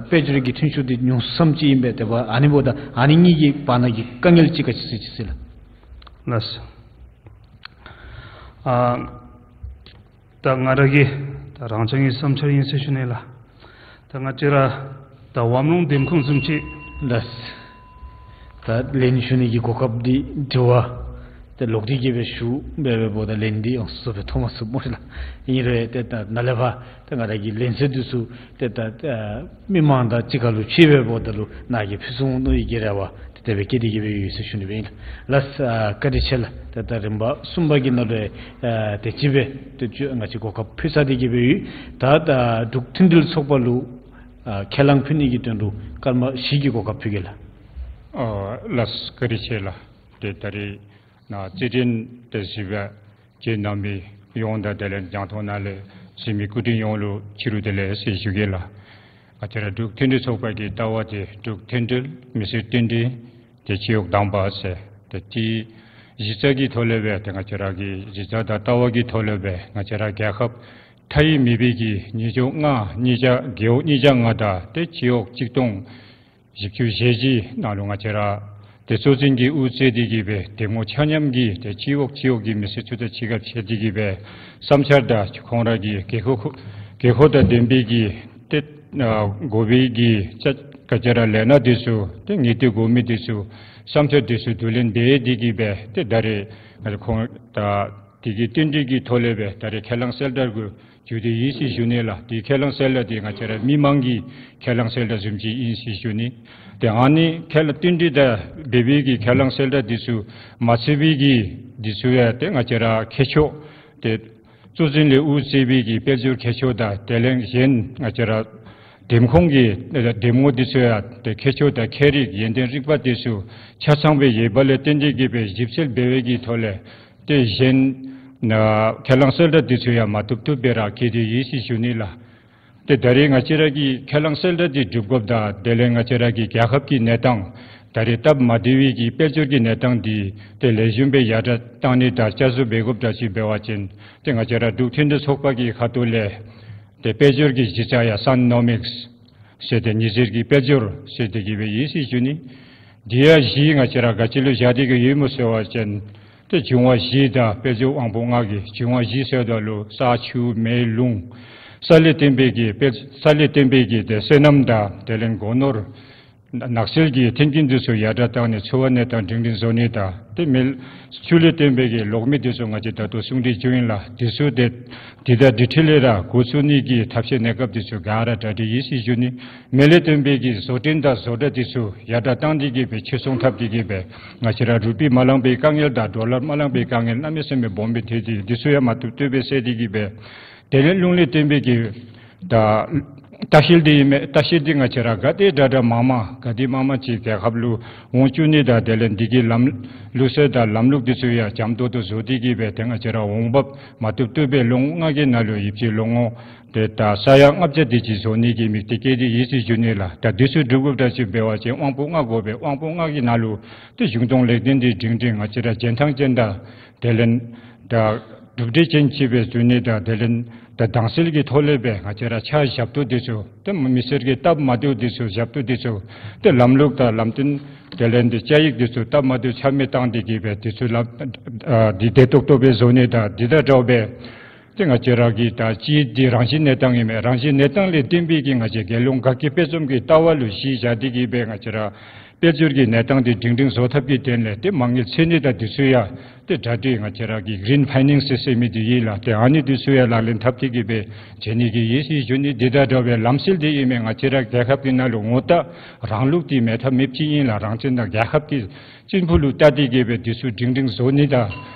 དཔལ་འབྱོར་གྱི་ཐོན་ཤུགས་འདི་ཉུང་སུ་སམ་ཅིག་ཨིན་པས། དེ་འབདཝ་ཨ་ནི་འབདཝ་ད་ཨ་ནི་གཉིས་ཀྱི་བར་ན་གི་དཀའ་ངལ་ཅིག་ག་ཅི་ཟེར་ཅི་ཟེར་ལགས། ལགས་སོ། ཨ་ད་ང་ར་གི་ད་རང་རྐྱང་གི་བསམ་འཆར་ཨིན་ཟེར་ཞུ་ནི་ལགས། ད་ང་བཅས་ར་ད་ཝམ་རོང་འདེམས་ཁོངས་བཟུམ་ཅིག། ལགས། ད་ལན་ཞུ་ནི་གི་གོ་སྐབས་འདི་དྲི་བ་ད་ལོག་སྟེ་གི་སྦེ་ཞུ་སྦེ་འབདཝ་ད་ལན་འདི་ཡོངས་སུ་རྫོགས་སྦེ་ཐོབ་མ་ཚུགས་སྨོ་ལགས། ཨིན་རུང་ཏེ་ད་ནཱ་ལས་ཕར་ད་ང་ར་གི་ལན་ཚོད་འདི་ཚུ་ཏེ་ད་ཨ་མི་མང་དང་གཅིག་ཁར་ལུ་ཕྱད་སྦེ་འབདཝ་ད་ལུ་ནཱ་གིས་ཕུལ་ཚུགས་འོང་མནོ་བའི་གི་རེ་བ་དེ་སྦེ་བསྐྱེད་དེ་གི་སྦེ་ཡོད་ཟེར་ཞུ་ནི་སྦེ་ཨིན་ལགས། ལགས་སོ། ཨ་བཀའ་དྲིན་ཆེ་ལགས། ད་ད་རིམ་པ་གསུམ་པ་གི་ནང་ལུ་ཨ་དེ་ཅིག་སྦེ་ཏེ་ང་བཅས་གོ་སྐབས་ཕུལ་ཚར་ཏེ་གི་སྦེ་ཡོད། ད་ད་འབྲུག་མཐུན་སྒྲིལ་ཚོགས་པ་ལུ་ཨ་ཁས་བླངས་ཕུལ་ནི་གི་དོན་ལུ་སྐར་མ་བཞི་གི་གོ་སྐབས་ཕུལ་གེ་ལགས། ཨ་ལགས་སོ། བཀའ་དྲིན་ཆེ་ལགས། ཏེ་ད་རིས་ནཱ་རྩེད་འགྲན་ཏེ་བཞི་པ་ཅིག་གནང་མི་ཡོངས་དང་དེ་ལས་རྒྱང་མཐོང་ནང་ལས་གཟིགས་མི་སྐུ་མགྲོན་ཡོངས་ལུ་ཕྱི་རུ་དེ་ལས་ཟེར་ཞུ་གེ་ལགས། ང་བཅས་ར་འབྲུག་མཐུན་སྒྲིལ་ཚོགས་པ་གི་ལྟ་བ་འདི་འབྲུག་མཐུན་སྒྲིལ་མི་སེར་མཐུན་སྒྲིལ་ཏེ་སྤྱི་ཡོངས་དང་པ་ཟེར། ཏེ་དེ་གཞི་རྩ་གི་ཐོག་ལས་སྦེ་ཏེ་ང་བཅས་ར་གི་གཞི་རྩ་དང་ལྟ་བ་གི་ཐོག་ལས་སྦེ་ང་བཅས་ར་རྒྱལ་ཁབ་མཐའ་དབུས་མེད་པའི་གི་ཉིས་སྟོང་ལྔ་གཉིས་བརྒྱ་རྒེད་འོག་གཉིས་བརྒྱ་ལྔ་དང་ཏེ་སྤྱི་ཡོངས་གཅིག་སྟོང་བཞི་བཅུ་ཞེ་བཞི་ནང་ལུ་ང་བཅས་ར་ཏེ་གཙོ་འཛིན་གྱིས་དབུ་གཙོས་ཏེ་གི་སྦེ་འདེམས་ངོ་ཆ་མཉམ་གྱི་ཏེ་སྤྱི་ཡོངས་སྤྱི་ཡོངས་ཀྱི་མི་སེར་ཚུ་དང་གཅིག་ཁར་ཕྱད་དེ་གི་སྦེ་བསམ་འཆར་དང་ཁོང་ར་གི་དགོས་མཁོ་དགོས་མཁོ་དང་ལྡན་པའི་གི་ཏེ་ཨ་དགོ་པའི་གི་ཅ་ག་ཅི་ར་ལས་སྣ་འདི་ཚུ་ཏེ་ངེས་ཏིག་དགོ་མི་འདི་ཚུ་བསམ་འཆར་འདི་ཚུ་བསྡུ་ལེན་འབད་དེ་གི་སྦེ་ཏེ་ད་རེས་ཁོང་ད་དེ་གི་བསྟུན་གྲོས་ཀྱི་ཐོག་ལས་སྦེ་ད་རེས་ཁས་བླངས་གསལ་བསྒྲགས་གུ་བརྒྱུད་དེ་ཡོད་ཟེར་ཞུ་ནི་ལགས། དེ་ཁས་བླངས་གསལ་བསྒྲགས་འདི་ང་བཅས་ར་མི་མང་གི་ཁས་བླངས་གསལ་བསྒྲགས་བཟུམ་ཅིག་ཨིན་ཟེར་ཞུ་ནི། ཏེ་ཨ་ནི་ཁས་བླངས་བསྟུན་གྲོས་དང་འབད་བའི་གི་ཁས་བླངས་གསལ་བསྒྲགས་འདི་ཚུ་མ་ཚད་པའི་གི་འདི་ཚུ་ཡང་ཏེ་ང་བཅས་ར་མཁས་མཆོག་ཏེ་གཙོ་འཛིན་ལས་དབུ་གཙོས་པའི་གི་དཔལ་འབྱོར་མཁས་མཆོག་དང་དེ་ལས་གཞན་ང་བཅས་ར་འདེམས་ཁོངས་ཀྱི་འདེམས་ངོ་འདི་ཚུ་ཡང་ཏེ་མཁས་མཆོག་དང་མཁས་རིག་ཡོན་ཏན་རིག་པ་འདི་ཚུ་ཆ་ཚང་སྦེ་ཡོད་པ་ལས་བརྟེན་ཏེ་གི་སྦེ་ཞིབ་འཚོལ་འབད་བའི་གི་ཐོག་ལས་ཏེ་གཞན་ཨ་ཁས་བླངས་གསལ་བསྒྲགས་འདི་ཚུ་ཡང་མ་བཏུབ་བཏུབ་སྦེ་ར་བཀལ་ཏེ་ཡོད་ཟེར་ཞུ་ནི་ལགས། ཏེ་ད་རེས་ང་བཅས་ར་གི་ཁས་བླངས་གསལ་བསྒྲགས་འདི་སྒྲུབ་དགོཔ་དང་དེ་ལས་ང་བཅས་ར་གི་རྒྱལ་ཁབ་ཀྱི་གནས་སྟངས་ད་རེས་སྟབས་མ་བདེ་བའི་གི་དཔལ་འབྱོར་གྱི་གནས་སྟངས་འདི་ཏེ་ལེགས་ཤོམ་སྦེ་ཡར་དྲག་བཏང་ནི་དང་བསྐྱར་བཟོ་འབད་དགོཔ་འདྲ་ཅིག་འབད་བ་ཅིན་ཏེ་ང་བཅས་ར་འབྲུག་མཐུན་སྒྲིལ་ཚོགས་པ་གི་ཁ་ཐུག་ལས་ཏེ་དཔལ་འབྱོར་གྱི་གཞི་རྩ་ཡང་སན་ནོ་མིགསི་ཟེར་ཏེ་ཉི་ཟེར་གྱི་དཔལ་འབྱོར་ཟེར་ཏེ་གི་སྦེ་ཡོད་ཟེར་ཞུ་ནི། འདི་ཡང་གཞི་ང་བཅས་ར་ག་ཅི་ལུ་བཞག་སྟེ་གི་ཡོད་སྨོ་ཟེར་བ་ཅིན་ཏེ་འབྱུང་བ་བཞི་དང་དཔལ་འབྱོར་དབང་པོ་ལྔ་གི་འབྱུང་བ་བཞི་ཟེརཝ་ད་ལུ་ས་ཆུ་མེ་རླུང་ས་ལས་བརྟེན་པའི་གི་དཔལ་ས་ལས་བརྟེན་པའི་གི་ཏེ་སོ་ནམ་དང་དེ་ལས་སྒོ་ནོར་ནགས་ཚལ་གྱི་མཐུན་རྐྱེན་འདི་ཚུ་ཡར་དྲག་བཏང་ནི་འཚོ་བ་གནས་སྟངས་སྒྲིང་སྒྲིང་བཟོ་ནི་དང་ཏེ་མེ་ཆུ་ལས་བརྟེན་པའི་གི་ལོག་མེ་འདི་ཚུ་ང་བཅས་ད་ལྟོ་ཟུང་འབྲེལ་བྱུང་ཡི་ལགས། འདི་ཚུ་ཏེ་འདི་དང་འདི་འཕྲོ་ལས་ར་འགོ་བཙུགས་ནི་གི་ཐབས་ཤེས་གནས་སྐབས་འདི་ཚུ་ག་ར་གྲ་སྒྲིག་ཡོད་ཟེར་ཞུ་ནི། མེ་ལས་བརྟེན་པའི་གི་བཟོ་སྐྲུན་དང་བཟོ་གྲྭ་འདི་ཚུ་ཡར་དྲག་བཏང་སྟེ་གི་སྦེ་ཕྱིར་ཚོང་འཐབ་སྟེ་གི་སྦེ་ང་བཅས་ར་རུ་པི་མ་ལང་པའི་དཀའ་ངལ་དང་ཌོ་ལར་མ་ལང་པའི་དཀའ་ངལ་གནམ་མེད་ས་མེད་སྦོམ་སྦེ་ཐོན་ཏེ་འདི་ཚུ་ཡང་མ་བཏུབ་བཏུབ་སྦེ་སེལ་ཏེ་གི་སྦེ་དེ་ལས་རླུང་ལས་བརྟེན་པའི་གི་ད་ ལྟ་བཤལ་འདི་ཨིན་མས། ལྟ་བཤལ་འདི་ང་བཅས་ར་ག་དེ་དྲག་དྲག་མང་མང་ག་དེ་མང་མང་ཅིག་རྒྱལ་ཁབ་ལུ་འོང་བཅུག་ནི་དང་དེ་ལས་འདི་གི་ལམ་ལུགས་སྲོལ་དང་ལམ་ལུགས་འདི་ཚུ་ཡང་འཇམ་ཏོང་ཏོ་བཟོ་སྟེ་གིས་སྦེ་ཏེ་ང་བཅས་ར་འོང་འབབ་མ་བཏུབ་བཏུབ་སྦེ་ལོ་ངོ་ལྔ་གི་ནང་ལུ་ཡིབ་ཅི་ལོ་ངོ་ཏེ་ད་ས་ཡ་ལྔ་བརྒྱ་དེ་ཅིག་བཟོ་ནི་གི་དམིགས་གཏད་བསྐྱེད་དེ་ཡོད་ཟེར་ཞུ་ནི་ལགས། ད་འདི་ཚུ་སྒྲུབ་དགོཔ་འདྲཝ་ཅིག་འབད་བ་ཅིན་དབང་པོ་ལྔ་དགོ་པས། དབང་པོ་ལྔ་གི་ནང་ལུ་ཏེ་གཞུང་དོན་ལས་དོན་འདི་སྒྲིང་སྒྲིང་ང་བཅས་ར་འཇོན་ཐང་ཅན་དང་དེ་ལས་ད་གྲུབ་འབྲས་ཅན་ཅིག་སྦེ་བཟོ་ནི་དང་དེ་ལས་ད་དྭངས་གསལ་གྱི་ཐོག་ལས་སྦེ་ང་བཅས་ར་ཕྱག་ཞབས་ཏོག་འདི་ཚུ་ཏེ་མི་སེར་གྱི་སྟབས་མ་བདེཝ་འདི་ཚུ་ཞབས་ཏོག་འདི་ཚུ་ཏེ་ལམ་ལུགས་དང་ལམ་སྟོན་དེ་ལས་འདི་བཅའ་ཡིག་འདི་ཚུ་སྟབས་མ་བདེཝ་ཆ་མེད་བཏང་སྟེ་གིས་སྦེ་འདི་ཚུ་ལམ་ཨ་འདི་བདེ་ཏོག་ཏོ་སྦེ་བཟོ་ནི་དང་འདི་དང་འདྲཝ་སྦེ་ཏེ་ང་བཅས་ར་གི་ད་སྤྱི་འདི་རང་བཞིན་གནས་སྟངས་ཨིན་མས། རང་བཞིན་གནས་སྟངས་ལས་བརྟེན་པའི་གི་ང་བཅས་རྒྱལ་ཡོངས་དགའ་སྐྱིད་དཔལ་འཛོམས་ཀྱི་ལྟ་བ་ལུ་གཞི་བཞག་སྟེ་གིས་སྦེ་ང་བཅས་ར་དཔལ་འབྱོར་གྱི་གནས་སྟངས་འདི་སྒྲིང་སྒྲིང་བཟོ་ཐབས་ཀྱི་དོན་ལས་ཏེ་མ་དངུལ་འཚོལ་ནི་དང་འདི་ཚུ་ཡང་ཏེ་གྲ་སྒྲིག་ང་བཅས་ར་གི་གི་རིན་ཕའི་ནེནསི་ཟེར་མི་འདི་ཡོད་ལགས། ཏེ་ཨ་ནི་འདི་ཚུ་ཡང་ལག་ལེན་འཐབ་སྟེ་གིས་སྦེ་བྱིན་ནི་གི་ཡོད་ཟེར་ཞུ་ནི། འདི་དང་འདྲ་བའི་ལམ་སྲོལ་འདི་ཨིན་མས། ང་བཅས་ར་རྒྱལ་ཁབ་ཀྱི་ནང་ལུ་ངོ་རྟགས་རང་ལུགས་འདི་མེད་ཐབས་མེདཔ་ཅིག་ཨིན་ལགས། རང་བཙན་དང་རྒྱལ་ཁབ་ཀྱི་སྤྱི་ཕུ་ལུ་བལྟ་སྟེ་གིས་སྦེ་འདི་ཚུ་སྒྲིང་སྒྲིང་བཟོ་ནི་དང་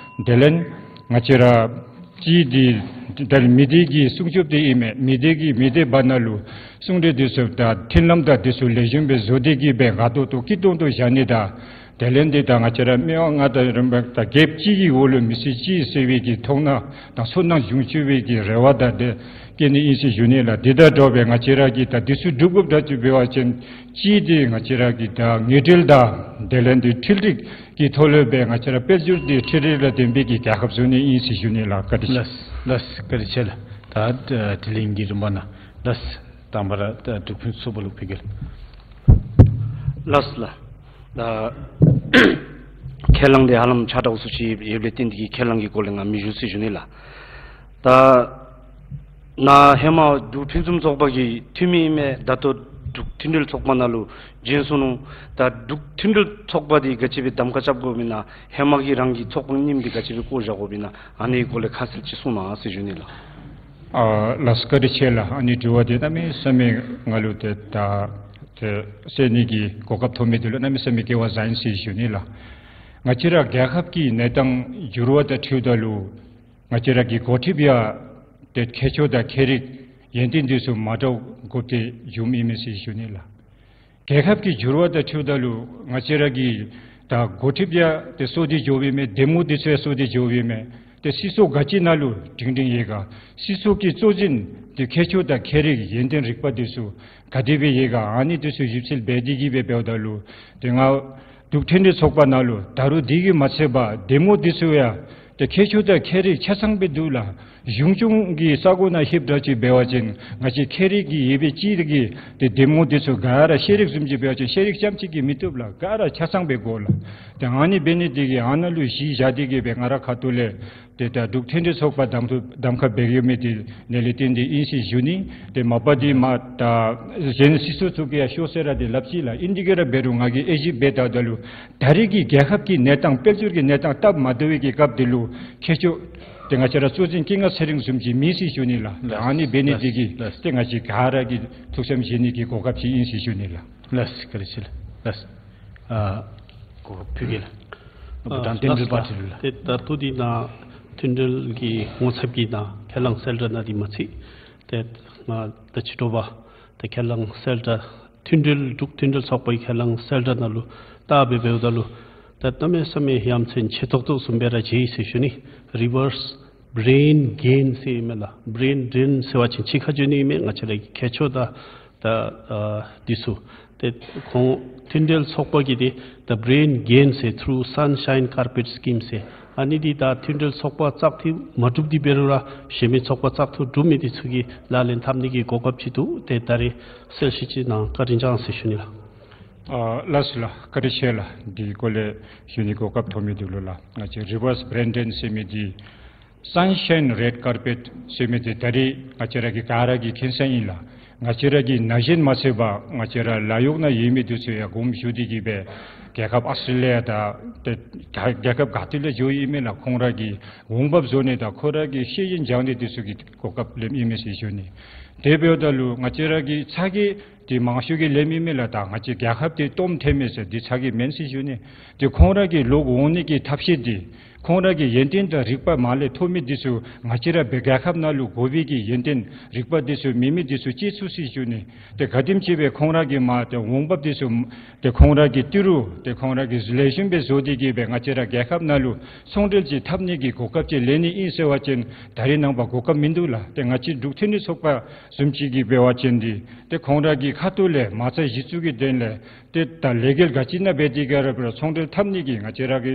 དེ་ལས་ང་བཅས་ར་སྤྱི་འདི་ད་མི་སྡེ་གི་སྲུང་སྐྱོབ་འདི་ཨིན་མས། མི་སྡེ་གི་མི་སྡེ་བར་ན་ལུ་གསུང་གྲོས་འདི་ཚུ་དང་མཐུན་ལམ་དང་འདི་ཚུ་ལེགས་ཤོམ་སྦེ་བཟོ་སྟེ་གིས་སྦེ་དགའ་ཏོག་ཏོ་སྐྱིད་ཏོང་ཏོ་བཞག་ནི་དང་དེ་ལས་འདི་ད་ང་བཅས་ར་སྨེ་བ་ལྔ་དང་རིམ་པ་དང་རྒྱལཔོ་གཅིག་གི་འོག་ལུ་མི་སེར་གཅིག་ཟེར་བའི་གི་མཐོང་སྣང་དང་ཚོར་སྣང་བྱུང་བཅུག་པའི་གི་རེ་བ་དང་འདི་བསྐྱེད་ནི་ཨིན་ཟེར་ཞུ་ནི་ལགས། འདི་དང་འདྲ་བའི་ང་བཅས་ར་གི་ད་འདི་ཚུ་སྒྲུབ་དགོཔ་འདྲཝ་ཅིག་འབད་བ་ཅིན་སྤྱི་འདི་ང་བཅས་ར་གི་ད་ངེས་འབྲེལ་དང་དེ་ལས་འདི་འཕྲུལ་རིག་གི་ཐོག་ལུ་སྦེ་ང་བཅས་ར་དཔལ་འབྱོར་འདི་འཕྲུལ་རིག་ལ་བརྟེན་པའི་གི་རྒྱལ་ཁབ་བཟོ་ནི་ཨིན་ཟེར་ཞུ་ནི་ལགས། བཀའ་དྲིན་ཆེ། ལགས་ལགས་བཀའ་དྲིན་ཆེ་ལགས། ད་དྲི་ལན་གྱི་རིམ་པ་ནང་ལགས། དང་པ་ར་ད་འབྲུག་ཕུན་སུམ་ཚོགས་པ་ལུ་ཕུལ་གེ་ལགས། ལགས་ལགས། ད་ཁས་བླངས་འདི་ཧ་ལམ་ཆ་དྲགས་སུ་ཅིག་ཡོདཔ་ལས་བརྟེན་འདི་གི་ཁས་བླངས་ཀྱི་སྐོར་ལས་ང་མི་ཞུ་ཟེར་ཞུ་ནི་ལགས། ད་ནཱ་ཧེ་མ་འབྲུག་ཕུན་སུམ་ཚོགས་པ་གི་འཐུས་མི་ཨིན་མས། ད་ལྟོ་འབྲུག་མཐུན་འབྲེལ་ཚོགས་པ་ནང་ལུ་བྱོན་སོ་ནུག། ད་འབྲུག་མཐུན་འབྲེལ་ཚོགས་པ་འདི་ག་ཅི་སྦེ་གདམ་ཁ་རྐྱབ་དགོཔ་ཨིན་ན། ཧེ་མ་གི་རང་གི་ཚོགས་པ་རྙིངམ་འདི་ག་ཅི་སྦེ་བཀོ་བཞག་དགོཔ་ཨིན་ན། ཨ་ནི་སྐོར་ལས་ཁ་གསལ་ཅིག་གསུང་གནང་ཟེར་ཞུ་ནི་ལགས། ཨ་ལགས་བཀའ་དྲིན་ཆེ་ལགས། ཨ་ནི་དྲི་བ་འདི་གནམ་མེད་ས་མེད་ང་ལུ་ཏེ་ད་ཏེ་གསན་ནི་གི་གོ་སྐབས་ཐོབ་མི་འདི་ལུ་གནམ་མེད་ས་མེད་སྐལ་བ་བཟང་ཡི་ཟེར་ཞུ་ནི་ལགས། ང་བཅས་ར་རྒྱལ་ཁབ་ཀྱི་གནས་སྟངས་འགྱུར་བ་དང་འཁྲིལཝ་ད་ལུ་ང་བཅས་ར་གི་འགོ་ཁྲིདཔ་ཡང་ཏེ་མཁས་མཆོག་དང་མཁས་རིག་ཡོན་ཏན་འདི་ཚུ་མ་འདྲཝ་དགོཔ་འདི་བྱུངམ་ཨིན་མས་ཟེར་ཞུ་ནི་ལགས། རྒྱལ་ཁབ་ཀྱི་འགྱུར་བ་དང་འཁྲིལཝ་ད་ལུ་ང་བཅས་ར་གི་ད་འགོ་ཁྲིདཔ་ཡང་ཏེ་སོར་ཏེ་འགྱོཝ་ཨིན་མས། གདམ་ངོ་འདི་ཚུ་ཡང་སོར་ཏེ་འགྱོཝ་ཨིན་མས། ཏེ་སྲིད་ཚོགས་ག་ཅི་ནང་ལུ་སྒྲིང་སྒྲིང་ཡོད་ག། སྲིད་ཚོགས་ཀྱི་གཙོ་འཛིན་འདི་མཁས་མཆོག་དང་མཁས་རིག་ཡོན་ཏན་རིག་པ་འདི་ཚུ་ག་དེ་སྦེ་ཡོད་ག། ཨ་ནི་འདི་ཚུ་ཞིབ་འཚོལ་འབད་དེ་གིས་སྦེ་འབདཝ་ད་ལུ་ཏེ་ང་འབྲུག་མཐུན་འབྲེལ་ཚོགས་པ་ནང་ལུ་ད་རུང་འདི་གིས་མ་ཚད་པར་གདམ་ངོ་འདི་ཚུ་ཡང་ཏེ་མཁས་མཆོག་དང་མཁས་རིག་ཆ་ཚང་སྦེ་འདུག་ལགས། གཞུང་སྐྱོང་གི་ས་གོ་ནང་ལྷོདཔ་འདྲཝ་ཅིག་འབད་བ་ཅིན་ང་བཅས་མཁས་རིག་གི་ཡོད་པའི་ཅིག་གི་ཏེ་གདམ་ངོ་འདི་ཚུ་ག་ར་ཤེས་རིག་བཟུམ་ཅིག་འབད་བ་ཅིན་ཤེས་རིག་རྐྱངམ་ཅིག་གིས་མི་བཏུབ་ལགས། ག་ར་ཆ་ཚང་སྦེ་དགོ་ལགས། ཏེ་ཨ་ནི་འབད་ནི་འདི་གིས་ཨ་ནཱ་ལུ་གཞི་བཞག་སྟེ་གིས་སྦེ་ང་ར་ཁ་ཐུག་ལས་ཏེ་ད་འབྲུག་མཐུན་འབྲེལ་ཚོགས་པ་གདམ་ཁ་གདམ་ཁ་འབད་ཡོད་མི་འདི་ནཱ་ལས་བརྟེན་ཏེ་ཨིན་ཟེར་ཞུ་ནི། ཏེ་མ་པ་འདི་མ་ད་གཞན་སྲིད་ཚོགས་ཚུ་གིས་ཡང་ཤོག་ཟེར་ར་འདི་སླབ་ཅི་ལགས། ཨིན་དེ་གིས་ར་འབད་རུང་ང་གིས་དབྱེ་ཞིབ་འབད་ད་ད་ལུ་ད་རེས་ཀྱི་རྒྱལ་ཁབ་ཀྱི་གནས་སྟངས་དཔལ་འབྱོར་གྱི་གནས་སྟངས་སྟབས་མ་བདེ་བའི་གི་སྐབས་འདི་ལུ་མཁས་མཆོག་ཏེ་ང་བཅས་ར་གཙོ་འཛིན་སྐྱེས་ངག་ཚེ་རིང་བཟུམ་ཅིག་མེད་ཟེར་ཞུ་ནི་ལགས། ལགས། ཨ་ནི་འབད་ནི་འདི་གིས་ལགས། ཏེ་ང་བཅས་ག་ར་གིས་ཐུགས་བསམ་བཞེས་ནི་གི་གོ་སྐབས་ཅིག་ཨིན་ཟེར་ཞུ་ནི་ལགས། ལགས་བཀའ་དྲིན་ཆེ་ལགས། ལགས། ཨ་གོ་སྐབས་ཕུལ་གེ་ལགས། ཨ་བུ་དང་བསྟན་འཛིན་པ་ལགས། དེ་ལུ་ལགས། ཏེ་ད་ལྟོ་འདི་ནཱ་མཐུན་འབྲེལ་གྱི་ངོ་ཚབ་ཀྱིས་ནཱ་ཁས་བླངས་གསལ་བསྒྲགས་ནང་འདི་མ་ཚད་ཏེ་ང་ད་ཕྱི་དྲོ་པ་ཏེ་ཁས་བླངས་གསལ་བསྒྲགས་མཐུན་འབྲེལ་འབྲུག་མཐུན་འབྲེལ་ཚོགས་པའི་ཁས་བླངས་གསལ་བསྒྲགས་ནང་ལུ་བལྟ་སྦེ་འབདཝ་ད་ལུ་ད་གནམ་མེད་ས་མེད་ཡ་མཚན་ཆེ་ཏོག་ཏོ་བཟུམ་སྦེ་ར་མཇལ་ཡི་ཟེར་ཞུ་ནི། རི་བརསི་བྲེན་གྲེན་ཟེར་ཨིན་མས་ལགས། བྲེན་གྲེན་ཟེར་བ་ཅིན་ཕྱི་ཁར་བརྗོད་ནི་ཨིན་མས། ང་བཅས་ར་གི་མཁས་མཆོག་དང་ད་ཨ་འདི་ཚུ་ཏེ་ཁོང་མཐུན་འབྲེལ་ཚོགས་པ་གིས་འདི་ད་བྲེན་གྲེན་ཟེར་through Sunshine Carpet Scheme ཟེར་ཨ་ནི་འདི་ད་མཐུན་འབྲེལ་ཚོགས་པ་བཙག་འཐུ་མ་གྲུབ་སྟེ་འབད་རུང་ར་གཞན་མི་ཚོགས་པ་བཙག་འཐུ་གྲུབ་མི་འདི་ཚུ་གིས་ལག་ལེན་འཐབ་ནི་གི་གོ་སྐབས་ཅིག་འདུག། ཏེ་ད་རེས་གསལ་བཤད་ཅིག་གནང་བཀའ་དྲིན་བསྐྱང་ཟེར་ཞུ་ནི་ལགས། ཨ་ལགས་སོ་ལགས། བཀའ་དྲིན་ཆེ་ལགས། འདི་སྐོར་ལས་ཞུ་ནི་གོ་སྐབས་ཐོབ་མི་འདི་ལུ་ལགས། ང་བཅས་རི་བརསི་བྲེན་གྲེན་ཟེར་མི་འདི་Sunshine Red Carpet ཟེར་མི་འདི་ད་རེས་ང་བཅས་ར་གི་ག་ར་གིས་མཁྱེན་གསལ་ཨིན་ལགས། ང་བཅས་ར་གི་ན་གཞོན་མ་ཚད་པར་ང་བཅས་ར་ལཱ་གཡོག་ནང་ཡོད་མི་འདི་ཚུ་ཡང་དགོངསམ་ཞུ་སྟེ་གིས་སྦེ་རྒྱལ་ཁབ་ཨཱོས་ཊྲེ་ལི་ཡ་དང་ཏེ་རྒྱལ་ཁབ་ག་ཏེ་ལས་འགྱོ་ཡི་ཨིན་མས་ལགས། ཁོང་ར་གི་འོང་འབབ་བཟོ་ནི་དང་ཁོང་ར་གི་ཤེས་ཡོན་སྦྱང་ནི་འདི་ཚུ་གི་གོ་སྐབས་ལེནམ་ཨིན་མས་ཟེར་ཞུ་ནི། དེ་འབདཝ་ད་ལུ་ང་བཅས་ར་གི་ཚ་གྱང་འདི་མང་ཤོས་ཀྱིས་ལེནམ་ཨིན་མས་ལགས། ད་ང་བཅས་རྒྱལ་ཁབ་འདི་སྟོངམ་ཐོན་མས་ཟེར་འདི་ཚ་གྱང་མེན་ཟེར་ཞུ་ནི། ཏེ་ཁོང་ར་གི་ལོག་འོང་ནི་གི་ཐབས་ཤེས་འདི་ ཁོང་ར་གི་ཡོན་ཏན་དང་རིག་པ་མ་ལས་མཐོ་མི་འདི་ཚུ་ང་བཅས་ར་རྒྱལ་ཁབ་ནང་ལུ་དགོ་པའི་གི་ཡོན་ཏན་རིག་པ་འདི་ཚུ་མེད་མི་འདི་ཚུ་ཅིག་ཚུགས་ཟེར་ཞུ་ནི། ཏེ་ག་དེམ་ཅིག་སྦེ་ཁོང་ར་གི་མ་ཏེ་འོང་འབབ་འདི་ཚུ་ཏེ་ཁོང་ར་གི་ཏི་རུ་ཏེ་ཁོང་ར་གིས་ལེགས་ཤོམ་སྦེ་བཟོ་སྟེ་གི་སྦེ་ང་བཅས་ར་རྒྱལ་ཁབ་ནང་ལུ་ཚོང་འབྲེལ་ཅིག་འཐབ་ནི་གི་གོ་སྐབས་ཅིག་ལེན་ནི་ཨིན་ཟེར་བ་ཅིན་ད་རེས་ནངས་པ་གོ་སྐབས་མིན་འདུག་ལགས། ཏེ་ང་བཅས་འབྲུག་མཐུན་སྒྲིལ་ཚོགས་པ་བཟུམ་ཅིག་གིས་འབད་བ་ཅིན་འདི་ཏེ་ཁོང་ར་གི་ཁ་ཐུག་ལས་མ་རྩ་གཞི་བཙུགས་ཀྱི་དོན་ལས་ཏེ་ད་ལས་འགུལ་ག་ཅི་ནང་འབད་དེ་གི་ར་འབད་རུང་ཚོང་འབྲེལ་འཐབ་ནི་གི་ང་བཅས་ར་གི་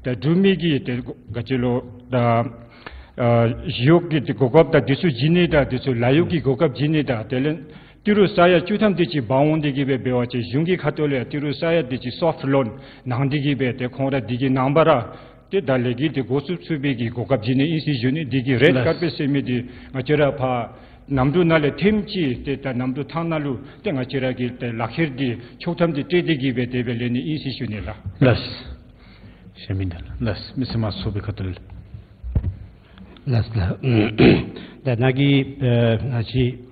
ད་འབྲུག་མི་གི་ཏེ་ག་ཅི་ལོ་ད་ཨ་གཞི་གཡོག་གི་ཏེ་གོ་སྐབས་དང་འདི་ཚུ་བྱིན་ནི་དང་འདི་ཚུ་ལཱ་གཡོག་གི་གོ་སྐབས་བྱིན་ནི་དང་དེ་ལས་ཏི་རུ་ས་ཡ་བཅུ་ཐམ་དེ་ཅིག་འབག་འོང་སྟེ་གི་སྦེ་འབད་བ་ཅིན་གཞུང་གི་ཁ་ཐུག་ལས་ཏི་རུ་ས་ཡ་དེ་ཅིག་སོཕཊ་ལོན་གནང་སྟེ་གི་སྦེ་ཏེ་ཁོང་ར་འདི་གི་ནངས་པ་ར་ཏེ་ད་ལས་འགུལ་འདི་འགོ་བཙུགས་ཚུགས་པའི་གི་གོ་སྐབས་བྱིན་ནི་ཨིན་ཟེར་ཞུ་ནི། འདི་གི་རེཌ་ཀར་པེཊ་ཟེར་མི་འདི་ང་བཅས་ར་ཕར་གནམ་གྲུ་ནང་ལས་ཐེངས་ཅིག་ཏེ་ད་གནམ་གྲུ་ཐང་ནང་ལུ་ཏེ་ང་བཅས་ར་གི་ཏེ་ལག་ཁྱེར་འདི་ཆོག་ཐམ་འདི་སྤྲོད་དེ་གི་སྦེ་དེ་སྦེ་ལེན་ནི་ཨིན་ཟེར་ཞུ་ནི་ལགས། ལགས། ཞུ་མི་འདི་ལགས། མི་སེར་མང་ཚོགས་པའི་ཁ་ཐུག་ལས། ལགས་ལགས། ད་ནཱ་གི་ཨ་ང་བཅས་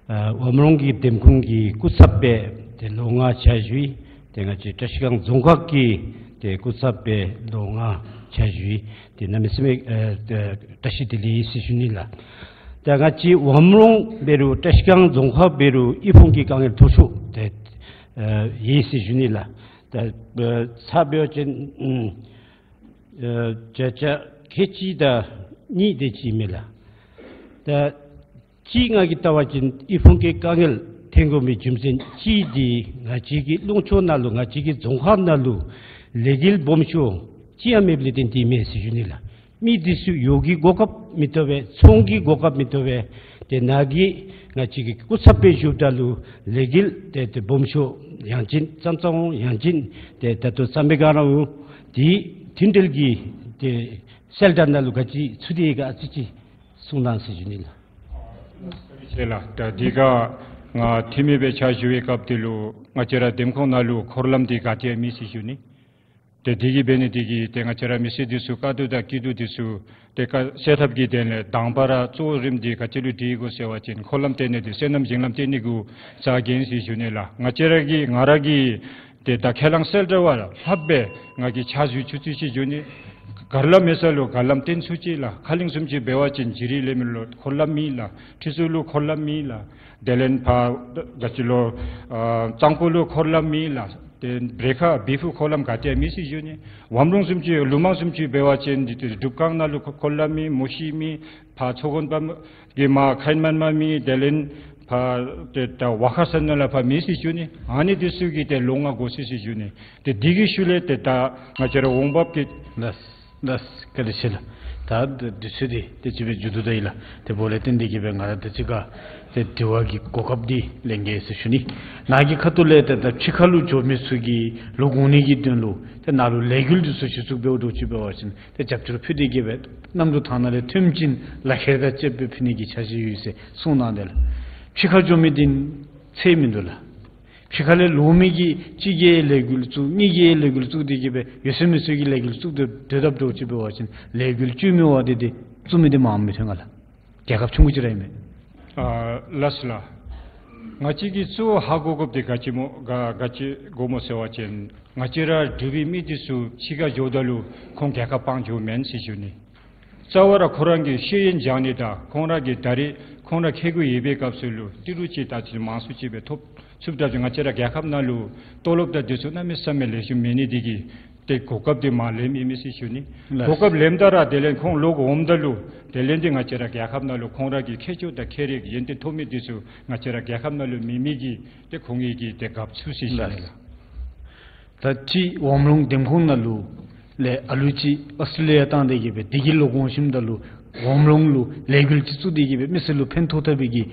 ཨ་ཝམ་རོང་གི་འདེམས་ཁོངས་ཀྱི་སྐུ་ཚབ་སྦེ་ཏེ་ལོ་ལྔ་ཕྱག་ཞུ་ཡི། ཏེ་ང་བཅས་བཀྲ་ཤིས་སྒང་རྫོང་ཁག་གི་ཏེ་སྐུ་ཚབ་སྦེ་ལོ་ལྔ་ཕྱག་ཞུ་ཡི། ཏེ་གནམ་མེད་ས་མེད་ཨ་ཏེ་བཀྲ་ཤིས་བདེ་ལེགས་ཟེར་ཞུ་ནི་ལགས། ད་ང་བཅས་ཝམ་རོང་འབད་རུང་བཀྲ་ཤིས་སྒང་རྫོང་ཁག་འབད་རུང་ཨི་ཕུང་གི་དཀའ་ངལ་མཐོ་ཤོས་ཏེ་ཨ་ཡོད་ཟེར་ཞུ་ནི་ལགས། ད་ཨ་ཚ་འབད་བ་ཅིན་ཨམ་ཨ་བརྒྱ་ཆ་ཁལ་གཅིག་དང་གཉིས་དེ་ཅིག་མས་ལགས། ད་གཅིག་ང་གིས་བལྟ་བ་ཅིན་ཨི་ཕུང་གི་དཀའ་ངལ་ཐོན་དགོ་མི་རྒྱུ་མཚན་གཅིག་འདི་ང་བཅས་ཀྱི་ལུང་ཕྱོགས་ནང་ལུ་ང་བཅས་ཀྱི་རྫོང་ཁག་ནང་ལུ་ལས་འགུལ་སྦོམ་ཤོས་ཅིག་ཡང་མེདཔ་ལས་བརྟེན་ཏེ་མས་ཟེར་ཞུ་ནི་ལགས། མི་འདི་ཚུ་གཡོག་གི་གོ་སྐབས་མི་ཐོབ་པས། ཚོང་གི་གོ་སྐབས་མི་ཐོབ་པས། ཏེ་ནཱ་གི་ང་བཅས་ཀྱི་སྐུ་ཚབ་སྦེ་བཞུགསཔ་ད་ལུ་ལས་འགུལ་ཏེ་ཏེ་སྦོམ་ཤོས་ཡང་ཅིན་ཙང་ཙང་འོང་ཡང་ཅིན་ཏེ་ད་ལྟོ་ཙམ་སྦེ་ག་ར་འོང་། དེ་མཐུན་སྒྲིལ་གྱི་ཏེ་གསལ་བསྒྲགས་ནང་ལུ་ག་ཅི་ཚུད་དེ་ཡོད་ག་ཨ་ཙི་ཅིག་གསུང་གནང་ཟེར་ཞུ་ནི་ལགས། ལགས་སོ། ད་འདི་ག་ང་འཐུས་མི་སྦེ་ཕྱག་ཞུ་བའི་སྐབས་དེ་ལུ་ང་བཅས་ར་འདེམས་ཁོངས་ནང་ལུ་འཁོར་ལམ་འདི་ག་ཏེ་ཡང་མེད་ཟེར་ཞུ་ནི། ཏེ་འདི་གིས་འབད་ནི་འདི་གིས་ཏེ་ང་བཅས་ར་མི་སེར་འདི་ཚུ་དཀའ་སྡུག་དང་སྐྱིད་སྡུག་འདི་ཚུ་ཏེ་ཁ་སེལ་ཐབས་ཀྱི་དོན་ལས་དང་པ་ར་གཙོ་བོ་རིམ་འདི་ག་ཅི་ལུ་སྒྲིག་དགོ་ཟེར་བ་ཅིན་འཁོར་ལམ་བཏོན་ནི་འདི་སོ་ནམ་ཞིང་ལམ་བཏོན་ནི་གུ་རྩ་འགེངས་ཟེར་ཞུ་ནི་ལགས། ང་བཅས་ར་གི་ང་ར་གི་ཏེ་ད་ཁས་བླངས་གསལ་བསྒྲགས་བ་ལྷགཔ་སྦེ་ང་གིས་ཕྱག་ཞུ་ཚུགས་ཚུགས་ཅིག་ཞུ་ནི། གར་ལམ་མེད་ས་ལུ་གར་ལམ་བཏོན་ཚུགས་ཅིག་ལགས། ཁ་གླིང་བཟུམ་ཅིག་འབད་བ་ཅིན་བྱི་རི་ལས་མི་ལུ་འཁོར་ལམ་མེད་ལགས། ཁྲི་ཟུར་ལུ་འཁོར་ལམ་མེད་ལགས། དེ་ལས་ཕར་ག་ཅི་ལོ་ཨ་གཙང་པོ་ལུ་འཁོར་ལམ་མེད་ལགས། ཏེ་སྦེ་ཁ་སྦེ་ཕུ་འཁོར་ལམ་ག་ཏེ་ཡང་མེད་ཟེར་ཞུ་ནི། ཝམ་རོང་བཟུམ་ཅིག་ལུ་མང་བཟུམ་ཅིག་འབད་བ་ཅིན་འདི་ཏེ་སྒྲུབ་ཁང་ནང་ལུ་འཁོར་ལམ་མེད། མོ་ཤི་མེད། ཕར་ཚོ་དགོན་པ་གི་མར་ཁ་ཨིན་མན་མར་མེད། དེ་ལས་ཕར་ཏེ་ད་ཝ་ཁ་ས་ནང་ལུ་ཕར་མེད་ཟེར་ཞུ་ནི། ཨ་ནི་འདི་ཚུ་གིས་ཏེ་ལོ་ལྔ་འགོར་སོ་ཟེར་ཞུ་ནི། ཏེ་འདི་གི་ཤུལ་ལས་ཏེ་ད་ང་བཅས་ར་འོང་འབབ་ཀྱི། ལགས་ལགས། བཀའ་དྲིན་ཆེ་ལགས། ད་དུས་ཚོད་འདི་ཏེ་ཅིག་སྦེ་མཇུག་བསྡུ་ད་ཡི་ལགས། དེ་འབདཝ་ལས་བརྟེན་ཏེ་གི་སྦེ་ང་ར་དེ་ཅིག་ཁར་ཏེ་དྲི་བ་གི་གོ་སྐབས་འདི་ལེན་གེ་ཟེར་ཞུ་ནི། ནཱ་གི་ཁ་ཐུག་ལས་ཏེ་ད་ཕྱི་ཁ་ལུ་འགྱོ་མི་ཚུ་གིས་ལོག་འོང་ནི་གི་དོན་ལུ་ཏེ་ནཱ་ལུ་ལས་འགུལ་འདི་ཚུ་གཞི་བཙུགས་འབདཝ་འདྲཝ་ཅིག་འབད་བ་ཅིན་ཏེ་རྒྱབ་སྐྱོར་ཕུལ་ཏེ་གི་སྦེ་གནམ་གྲུ་ཐང་ནང་ལས་ཐོནམ་ཅིག་ལག་ཁྱེར་དང་བཅསཔ་སྦེ་ཕུལ་ནི་གི་འཆར་གཞི་ཡོད་ཟེར་གསུངས་གནང་དེས་ལགས། ཕྱི་ཁར་འགྱོ་མི་འདི་ཚད་མིན་འདུག་ལགས། ཕྱི་ཁ་ལས་ལོག་མི་གིས་གཅིག་གིས་ལས་འགུལ་བཙུགས་གཉིས་ཀྱིས་ལས་འགུལ་བཙུགས་ཏེ་གི་སྦེ་ཡོད་ཚད་མེད་ཚད་ཀྱི་ལས་འགུལ་བཙུགས་ཏེ་སྡོད་དཔ་འདྲཝ་ཅིག་འབད་བ་ཅིན་ལས་འགུལ་བཅོས་མི་འོང་། དེ་འདི་བཙུགས་མི་འདི་མངམ་མི་ཐོན་ག་ལགས། རྒྱལ་ཁབ་ཆུང་ཀུ་ཅིག་ར་ཨིན་མས། ཨ་ལགས་སོ་ལགས། ང་བཅས་ཀྱིས་གཙོ་བོ་ཧ་གོ་དགོཔ་འདི་ག་ཅི་སྨོ་ག་ག་ཅི་དགོ་སྨོ་ཟེར་བ་ཅིན་ང་བཅས་ར་འབྲུག་པའི་མི་འདི་ཚུ་ཕྱི་ཁར་འགྱོཝ་ད་ལུ་ཁོང་རྒྱལ་ཁབ་སྤང་འགྱོཝ་མེན་ཟེར་ཞུ་ནི། རྩ་བ་ར་ཁོ་ར་གི་ཤེས་ཡོན་སྦྱང་ནི་དང་ཁོང་ར་གིས་ད་རེས་ཁོང་ར་ཁེ་གུ་ཡོད་པའི་སྐབས་སུ་ལུ་ཏི་རུ་ཅིག་ད་ཅི་མང་སུ་ཅིག་སྦེ་ཐོབ་ཚུགསཔ་ད་ཅི་ང་བཅས་ར་རྒྱལ་ཁབ་ནང་ལུ་ཏོ་ལོབ་དང་འདི་ཚུ་གནམ་མེད་ས་མེད་ལེགས་ཤོམ་མེད་ནི་འདི་གིས་ཏེ་གོ་སྐབས་འདི་མ་ལེནམ་ཨིན་མས་ཟེར་ཞུ་ནི། ལགས། གོ་སྐབས་ལེནམ་ད་ར་དེ་ལས་ཁོང་ལོག་འོངམ་ད་ལུ་དེ་ལས་འདི་ང་བཅས་ར་རྒྱལ་ཁབ་ནང་ལུ་ཁོང་ར་གི་ཁྱད་ཆོས་དང་ཁྱད་རིག་ཡོན་ཏན་ཐོབ་མི་འདི་ཚུ་ང་བཅས་ར་རྒྱལ་ཁབ་ནང་ལུ་མེད་མི་གིས་ཏེ་ཁོང་གིས་ཀྱིས་ཏེ་དགའཝ་ཚུགས་ཟེར་ཞུ་ནི་ལགས། ལགས། ད་ཅི་ཝམ་རོང་འདེམས་ཁོངས་ནང་ལུ་ལས་ཨ་ལུ་ཅིག་ཨོསི་ཊྲེ་ལི་ཡ་བཏང་སྟེ་གི་སྦེ་དེ་གིས་ལོག་འོང་ཞིནམ་ད་ལུ་ཝམ་རོང་ལུ་ལས་འགུལ་ཅིག་བཙུགས་ཏེ་གི་སྦེ་མི་སེར་ལུ་ཕན་ཐོགས་ཐབས་པའི་གི་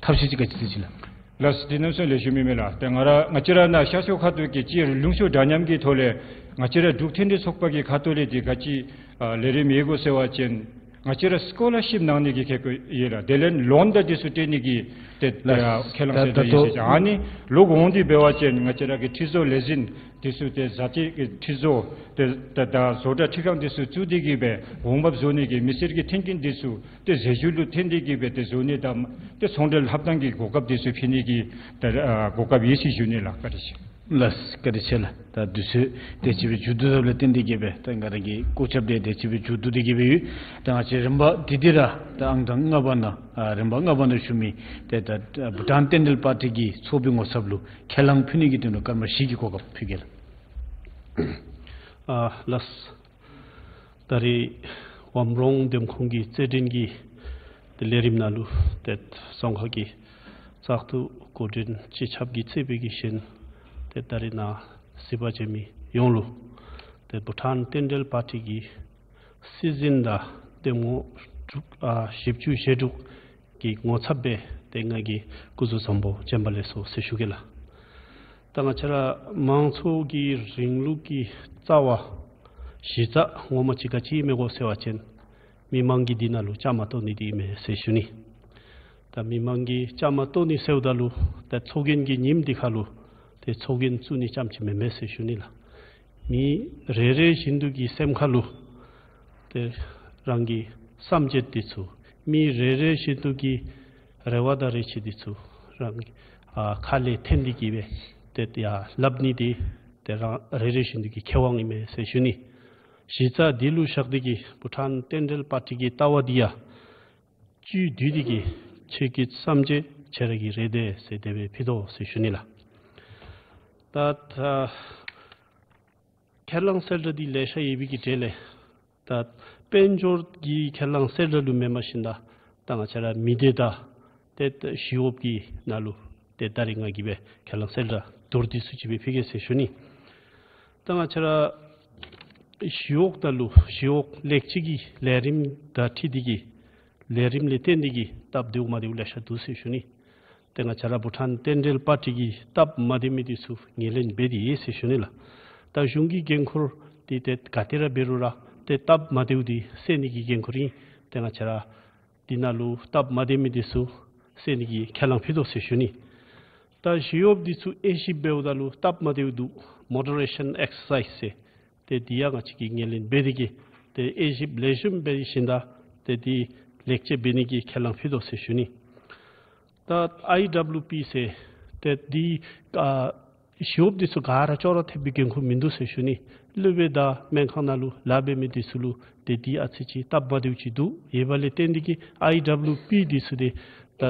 ཐབས་ཤེས་ཅིག་ག་ཅི་ཅིག་ལགས། ལགས་སོ། དེ་གནམ་མེད་ས་མེད་ལེགས་ཤོམ་ཨིན་མས་ལགས། ཏེ་ང་ར་ང་བཅས་ར་ནཱ་ཤར་ཕྱོགས་ཁ་ཐུག་གི་ཅིག་ལུང་ཕྱོགས་འདྲ་མཉམ་གྱི་ཐོག་ལས་ང་བཅས་ར་འབྲུག་མཐུན་སྒྲིལ་ཚོགས་པ་གི་ཁ་ཐུག་ལས་འདི་ག་ཅི་ཨ་ལས་རིམ་ཡོད་གོ་ཟེར་བ་ཅིན་ང་བཅས་ར་སི་ཀོ་ལར་ཤིབ་གནང་ནི་གི་ཁེ་གོ་ཡོད་ལགས། དེ་ལས་ལོན་དང་འདི་ཚུ་སྤྲོད་ནི་གི་ཏེ་ལགས། ཨ་ཁས་བླངས་ད་ཟེར་ད་ཏེ་ཡོད་ཟེར་ཨ་ནི་ལོག་འོང་སྟེ་འབད་བ་ཅིན་ང་བཅས་ར་གི་ཁྲི་བཟོ་ལས་འཛིན་འདི་ཚུ་ཏེ་བཟའ་སྤྱོད་ཀྱི་ཁྲི་བཟོ་ཏེ་ད་ད་བཟོ་གྲྭ་ཁྲི་ཁང་འདི་ཚུ་བཙུགས་ཏེ་གི་སྦེ་འོང་འབབ་བཟོ་ནི་གི་མི་སེར་གྱི་མཐུན་རྐྱེན་འདི་ཚུ་ཏེ་ཟས་བཅུད་ལུ་བརྟེན་ཏེ་གི་སྦེ་ཏེ་བཟོ་ནི་དང་ཏེ་ཚོང་འབྲེལ་ལྷབ་ཐངས་ཀྱི་གོ་སྐབས་འདི་ཚུ་ཕུལ་ནི་གི་ཏེ་ཨ་གོ་སྐབས་ཡོད་ཟེར་ཞུ་ནི་ལགས། བཀའ་དྲིན་ཆེ། ལགས། བཀའ་དྲིན་ཆེ་ལགས། ད་དུས་ཚོད་དེ་ཅིག་སྦེ་མཇུག་བསྡུ་དཔ་ལས་བརྟེན་ཏེ་གིས་སྦེ་ད་ང་ར་གི་སྐོར་རྐྱབ་དེ་དེ་ཅིག་སྦེ་མཇུག་བསྡུ་སྟེ་གིས་སྦེ་ཡོད། ད་ང་བཅས་རིམ་པ་དེ་དེ་ར་ད་ཨང་གྲངས་ལྔ་པ་ནང་ཨ་རིམ་པ་ལྔ་པ་ནང་ཞུ་མི་ཏེ་ད་བྷུ་ཊཱན་བསྟན་འབྲེལ་པར་ཊི་གི་ཚོགས་པའི་ངོ་ཚབ་ལུ་ཁས་བླངས་ཕུལ་ནི་གི་དོན་ལུ་སྐར་མ་བཞི་གི་གོ་སྐབས་ཕུལ་གེ་ལགས། ཨ་ལགས། ད་རེས་ཝམ་རོང་འདེམས་ཁོངས་ཀྱི་རྩེད་འགྲན་གྱི་ཏེ་ལས་རིམ་ནང་ལུ་ཏེ་རྫོང་ཁག་གི་བཙག་འཐུ་འགོ་འདྲེན་སྤྱི་ཁྱབ་ཀྱི་རྩིས་དཔོན་གྱིས་གཞན་ཏེ་ད་རེས་ནཱ་གཟིགས་པར་བྱོན་མི་ཡོངས་ལུ་ཏེ་བྷུ་ཊཱན་བསྟན་འབྲེལ་པར་ཊི་གི་སྲིད་འཛིན་དང་གདམ་ངོ་དྲུག་ཨ་བཞི་བཅུ་ཞེ་དྲུག་གི་ངོ་ཚབ་སྦེ་ཏེ་ང་གིས་སྐུ་གཟུགས་བཟང་པོ་བྱོན་པ་ལེགས་སོ་ཟེར་ཞུ་གེ་ལགས། ད་ང་བཅས་ར་མང་གཙོ་གི་རིང་ལུགས་ཀྱི་རྩ་བ་གཞི་རྩ་ངོ་མ་ཅིག་ག་ཅི་ཨིན་མས་གོ་ཟེར་བ་ཅིན་མི་མང་གིས་འདི་ནང་ལུ་བཅའ་མར་གཏོགས་ནི་འདི་ཨིན་མས་ཟེར་ཞུ་ནི། ད་མི་མང་གིས་བཅའ་མར་གཏོགས་ནི་ཟེརཝ་ད་ལུ་ད་ཚོགས་རྒྱན་གྱི་ཉིནམ་འདི་ཁར་ལུ་ཏེ་ཚོགས་རྒྱན་བཙུགས་ནི་རྐྱངམ་ཅིག་མེན་མས་ཟེར་ཞུ་ནི་ལགས། མི་རེ་རེ་བཞིན་དུ་གི་སེམས་ཁར་ལུ་ཏེ་རང་གི་བསམ་འཆར་འདི་ཚུ་མི་རེ་རེ་བཞིན་དུ་གི་རེ་བ་དང་རེ་ཆེ་འདི་ཚུ་རང་གི་ཨ་ཁ་ལས་འཐེན་ཏེ་གིས་སྦེ་ཏེ་ཡར་སླབ་ནི་འདི་ཏེ་རང་རེ་རེ་བཞིན་དུ་གི་ཁེ་དབང་ཨིན་མས་ཟེར་ཞུ་ནི། གཞི་རྩ་འདི་ལུ་བཞག་སྟེ་གིས་བྷུ་ཊཱན་བསྟན་འབྲེལ་པར་ཊི་གི་ལྟ་བ་འདི་ཡང་བཅུད་བསྡུས་ཏེ་གིས་ཁྱེད་ཀྱི་བསམ་འཆར་ཁྱེད་ར་གི་རེ་འདོད་ཟེར་དེ་སྦེ་ཕུལ་དོ་ཟེར་ཞུ་ནི་ལགས། ད་ད་ཁས་བླངས་གསལ་བསྒྲགས་འདི་ལེ་ཤ་ཡོད་པའི་གི་གྲས་ལས་ད་དཔལ་འབྱོར་གྱི་ཁས་བླངས་གསལ་བསྒྲགས་ལུ་མེན་པར་ཞིནམ་ད་ད་ང་བཅས་ར་མི་སྡེ་དང་ཏེ་ཞི་གཡོགཔ་གི་ནང་ལུ་ཏེ་ད་རིས་ང་གིས་སྦེ་ཁས་བླངས་གསལ་བསྒྲགས་མདོར་བསྡུས་སུ་ཅིག་སྦེ་ཕུལ་གེ་ཟེར་ཞུ་ནི། ད་ང་བཅས་ར་ཞི་གཡོག་ནང་ལུ་ཞི་གཡོག་ལེགས་བཅོས་ཀྱི་ལས་རིམ་དང་འཁྲིལ་ཏེ་གིས་ལས་རིམ་ལས་བརྟེན་ཏེ་གིས་སྟབས་བདེཝ་མ་བདེཝ་ལེ་ཤ་འདུག་ཟེར་ཞུ་ནི། ཏེ་ང་བཅས་ར་བྷུ་ཊཱན་བསྟན་འབྲེལ་པར་ཊི་གིས་སྟབས་མ་བདེ་མི་འདི་ཚུ་ངོས་ལེན་འབད་དེ་ཡོད་ཟེར་ཞུ་ནི་ལགས། ད་གཞུང་གི་འགན་ཁུར་འདི་ཏེ་ག་ཏེ་ར་འབད་རུང་ར་ཏེ་སྟབས་མ་བདེཝ་འདི་སེལ་ནི་གི་འགན་ཁུར་ཨིན། ཏེ་ང་བཅས་ར་འདི་ནང་ལུ་སྟབས་མ་བདེ་མི་འདི་ཚུ་སེལ་ནི་གི་ཁས་བླངས་ཕུལ་དོ་ཟེར་ཞུ་ནི། ད་ཞི་གཡོགཔ་འདི་ཚུ་དབྱེ་ཞིབ་འབདཝ་ད་ལུ་སྟབས་མ་བདེཝ་འདུག། མོ་ཌི་རེ་ཤཱན་ཨེག་སར་སའིཛ་ཟེར་ཏེ་འདི་ཡང་ང་བཅས་ཀྱིས་ངོས་ལེན་འབད་དེ་གིས་ཏེ་དབྱེ་ཞིབ་ལེགས་ཤོམ་འབད་ཞིནམ་ད་ཏེ་འདི་ལེགས་བཅོས་འབད་ནི་གི་ཁས་བླངས་ཕུལ་དོ་ཟེར་ཞུ་ནི། ད་ཨའི་ཌབ་ལུ་པི་ཟེར་ཏེ་འདི་ཨ་ཞི་གཡོགཔ་འདི་ཚུ་ག་ར་ཅོག་ར་འཐདཔ་སྦེ་འགན་ཁུར་མིན་འདུག་ཟེར་ཞུ་ནི། སློབ་དཔོན་དང་སྨན་ཁང་ནང་ལུ་ལཱ་འབད་མི་འདི་ཚུ་ལུ་ཏེ་འདི་ཨ་ཙི་ཅིག་སྟབས་མ་བདེཝ་ཅིག་འདུག། ཡོདཔ་ལས་བརྟེན་ཏེ་གིས་ཨའི་ཌབ་ལུ་པི་འདི་ཚུ་ཏེ་ད་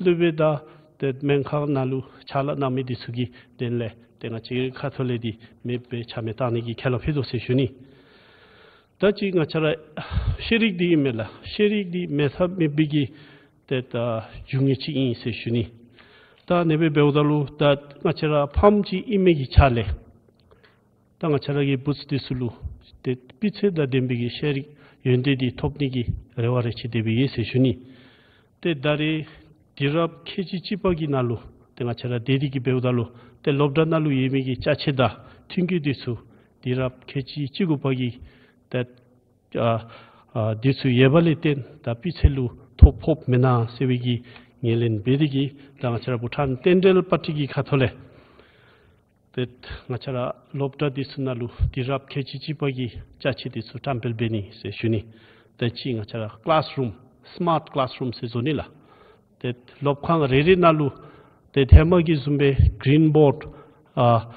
སློབ་དཔོན་དང་ཏེ་སྨན་ཁང་ནང་ལུ་ཕྱག་ལཱ་གནང་མི་འདི་ཚུ་གི་དོན་ལས་ཏེ་ང་བཅས་ཁ་ཐུག་ལས་འདི་མེདཔ་སྦེ་ཆ་མེད་བཏང་ནི་གི་ཁས་བླངས་ཕུལ་དོ་ཟེར་ཞུ་ནི། ད་ཅི་ང་བཅས་ར་ཤེས་རིག་འདི་ཨིན་མས་ལགས། ཤེས་རིག་འདི་མེད་ས་མེད་པའི་གི་ཏེ་ད་རྒྱུ་དངོས་ཅིག་ཨིན་ཟེར་ཞུ་ནི། ད་ཨ་ནེ་སྦེ་འབདཝ་ད་ལུ་ད་ང་བཅས་ར་ཕམ་ཅིག་ཨིན་མི་གི་ཆ་ལས་ད་ང་བཅས་ར་གི་བུཚ་འདི་ཚུ་ལུ་ཏེ་སྤུས་ཚད་དང་ལྡན་པའི་གི་ཤེས་རིག་ཡོན་ཏན་འདི་ཐོབ་ནི་གི་རེ་བ་རེ་ཆེ་དེ་སྦེ་ཡོད་ཟེར་ཞུ་ནི། ཏེ་ད་རེས་དུས་རབས་ཁལ་གཅིག་གཅིག་པ་གི་ནང་ལུ་ཏེ་ང་བཅས་ར་སྡོད་དེ་གིས་འབདཝ་ད་ལུ་ཏེ་སློབ་གྲྭ་ནང་ལུ་ཡོད་མི་གི་ཅ་ཆས་དང་མཐུན་རྐྱེན་འདི་ཚུ་དུས་རབས་ཁལ་གཅིག་གཅིག་དགུ་པ་གི་ཏེ་ཨ་ཨ་འདི་ཚུ་ཡོདཔ་ལས་བརྟེན་ད་སྤུས་ཚད་ལུ་ཐོ་ཕོགཔ་མེན་ན་ཟེར་བའི་གི་ངོས་ལེན་འབད་དེ་གིས་ད་ང་བཅས་ར་བྷུ་ཊཱན་བསྟན་འབྲེལ་པར་ཊི་གི་ཁ་ཐུག་ལས་ཏེ་ང་བཅས་ར་སློབ་གྲྭ་འདི་ཚུ་ནང་ལུ་དུས་རབས་ཁལ་གཅིག་གཅིག་པ་གི་ཅ་ཆས་འདི་ཚུ་བཀྲམ་སྤེལ་འབད་ནི་ཟེར་ཞུ་ནི། ཏེ་ཅིག་ང་བཅས་ར་ཀི་ལཱས་རུམ་སི་མཱརཊ་ཀི་ལཱས་རུམ་ཟེར་བཟོ་ནི་ལགས། ཏེ་སློབ་ཁང་རེ་རེ་ནང་ལུ་ཏེ་ཧེ་མ་གི་བཟུམ་སྦེ་གི་རིན་བོཌ་ཨ་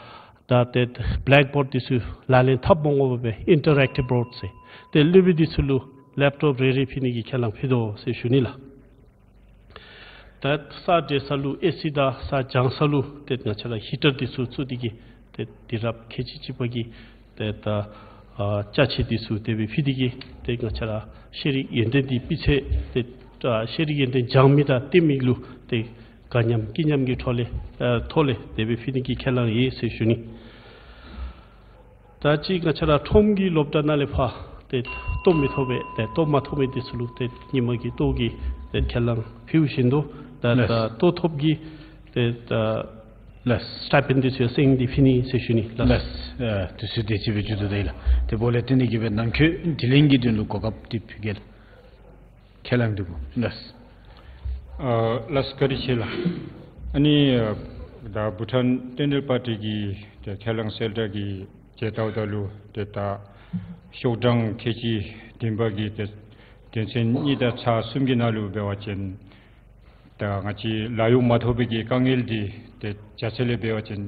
ད་ཏེ་བེ་ལེག་བོཌ་འདི་ཚུ་ལག་ལེན་འཐབ་མ་དགོ་པར་སྦེ་ཨིན་ཊར་ཨེག་ཊིབ་བོཌ་ཟེར་ཏེ་སློབ་དཔོན་འདི་ཚུ་ལུ་ལེབ་ཊོབ་རེ་རེ་ཕུལ་ནི་གི་ཁས་བླངས་ཕུལ་དོ་ཟེར་ཞུ་ནི་ལགས། ད་ས་འདྲེན་ས་ལུ་ཨེ་སི་དང་ས་སྦྱང་ས་ལུ་ཏེ་ང་བཅས་ར་ཧི་ཊར་འདི་ཚུ་བཙུགས་ཏེ་གིས་ཏེ་དུས་རབས་ཁལ་གཅིག་གཅིག་པ་གི་ཏེ་ད་ཨ་ཅ་ཆས་འདི་ཚུ་དེ་སྦེ་ཕུལ་ཏེ་གིས་ཏེ་ང་བཅས་ར་ཤེས་རིག་ཡོན་ཏན་འདི་སྤུས་ཚད་ཏེ་ཨ་ཤེས་རིག་ཡོན་ཏན་སྦྱང་མི་དང་བསྟེན་མི་ལུ་ཏེ་དགའ་ཉམས་སྐྱིད་ཉམས་ཀྱི་ཐོག་ལས་ཨ་ཐོག་ལས་དེ་སྦེ་ཕུལ་ནི་གི་ཁས་བླངས་ཡོད་ཟེར་ཞུ་ནི། ད་ཅི་ང་བཅས་ར་ཁྲོམ་གྱི་སློབ་གྲྭ་ནང་ལས་ཕར་ཏེ་ལྟོ་མི་ཐོབ་པའི་ཏེ་ལྟོ་མ་ཐོབ་མི་འདི་ཚུ་ལུ་ཏེ་ཉིན་མ་གི་ལྟོ་གི་ཏེ་ཁས་བླངས་ཕུལ་བཞིན་དུ་ད་ལགས། ད་ལྟོ་ཐོབ་ཀྱི་ཏེ་ད་ལགས། སི་ཊའི་པེནཌ་འདི་ཚུ་ཡང་སེང་གེ་འདི་ཕུལ་ནི་ཟེར་ཞུ་ནི་ལགས། ལགས། ཨ་དུས་ཚོད་དེ་ཅིག་སྦེ་མཇུག་བསྡུ་ད་ཡི་ལགས། དེ་འབདཝ་ལས་བརྟེན་ཏེ་གིས་སྦེ་ནང་འཁོད་དྲི་ལན་གྱི་དོན་ལུ་གོ་སྐབས་འདི་ཕུལ་གེ་ལགས། ཁས་བླངས་འདི་གུ་ལགས། ཨ་ལགས་བཀའ་དྲིན་ཆེ་ལགས། ཨ་ནི་ཨ་ད་བྷུ་ཊཱན་བསྟན་འབྲེལ་པར་ཊི་གི་ཏེ་ཁས་བླངས་གསལ་བསྒྲགས་ཀྱི་ཏེ་ལྟཝ་ད་ལུ་ཏེ་ད་ཤོག་གྲངས་ཁལ་གཅིག་བདུན་པ་གི་ཏེ་དོན་ཚན་གཉིས་དང་ཚག་གསུམ་གྱི་ནང་ལུ་འབད་བ་ཅིན་ད་ང་བཅས་ལཱ་གཡོག་མ་ཐོབ་པའི་གི་དཀའ་ངལ་འདི་ཏེ་བྱ་ཚིག་ལས་འབད་བ་ཅིན་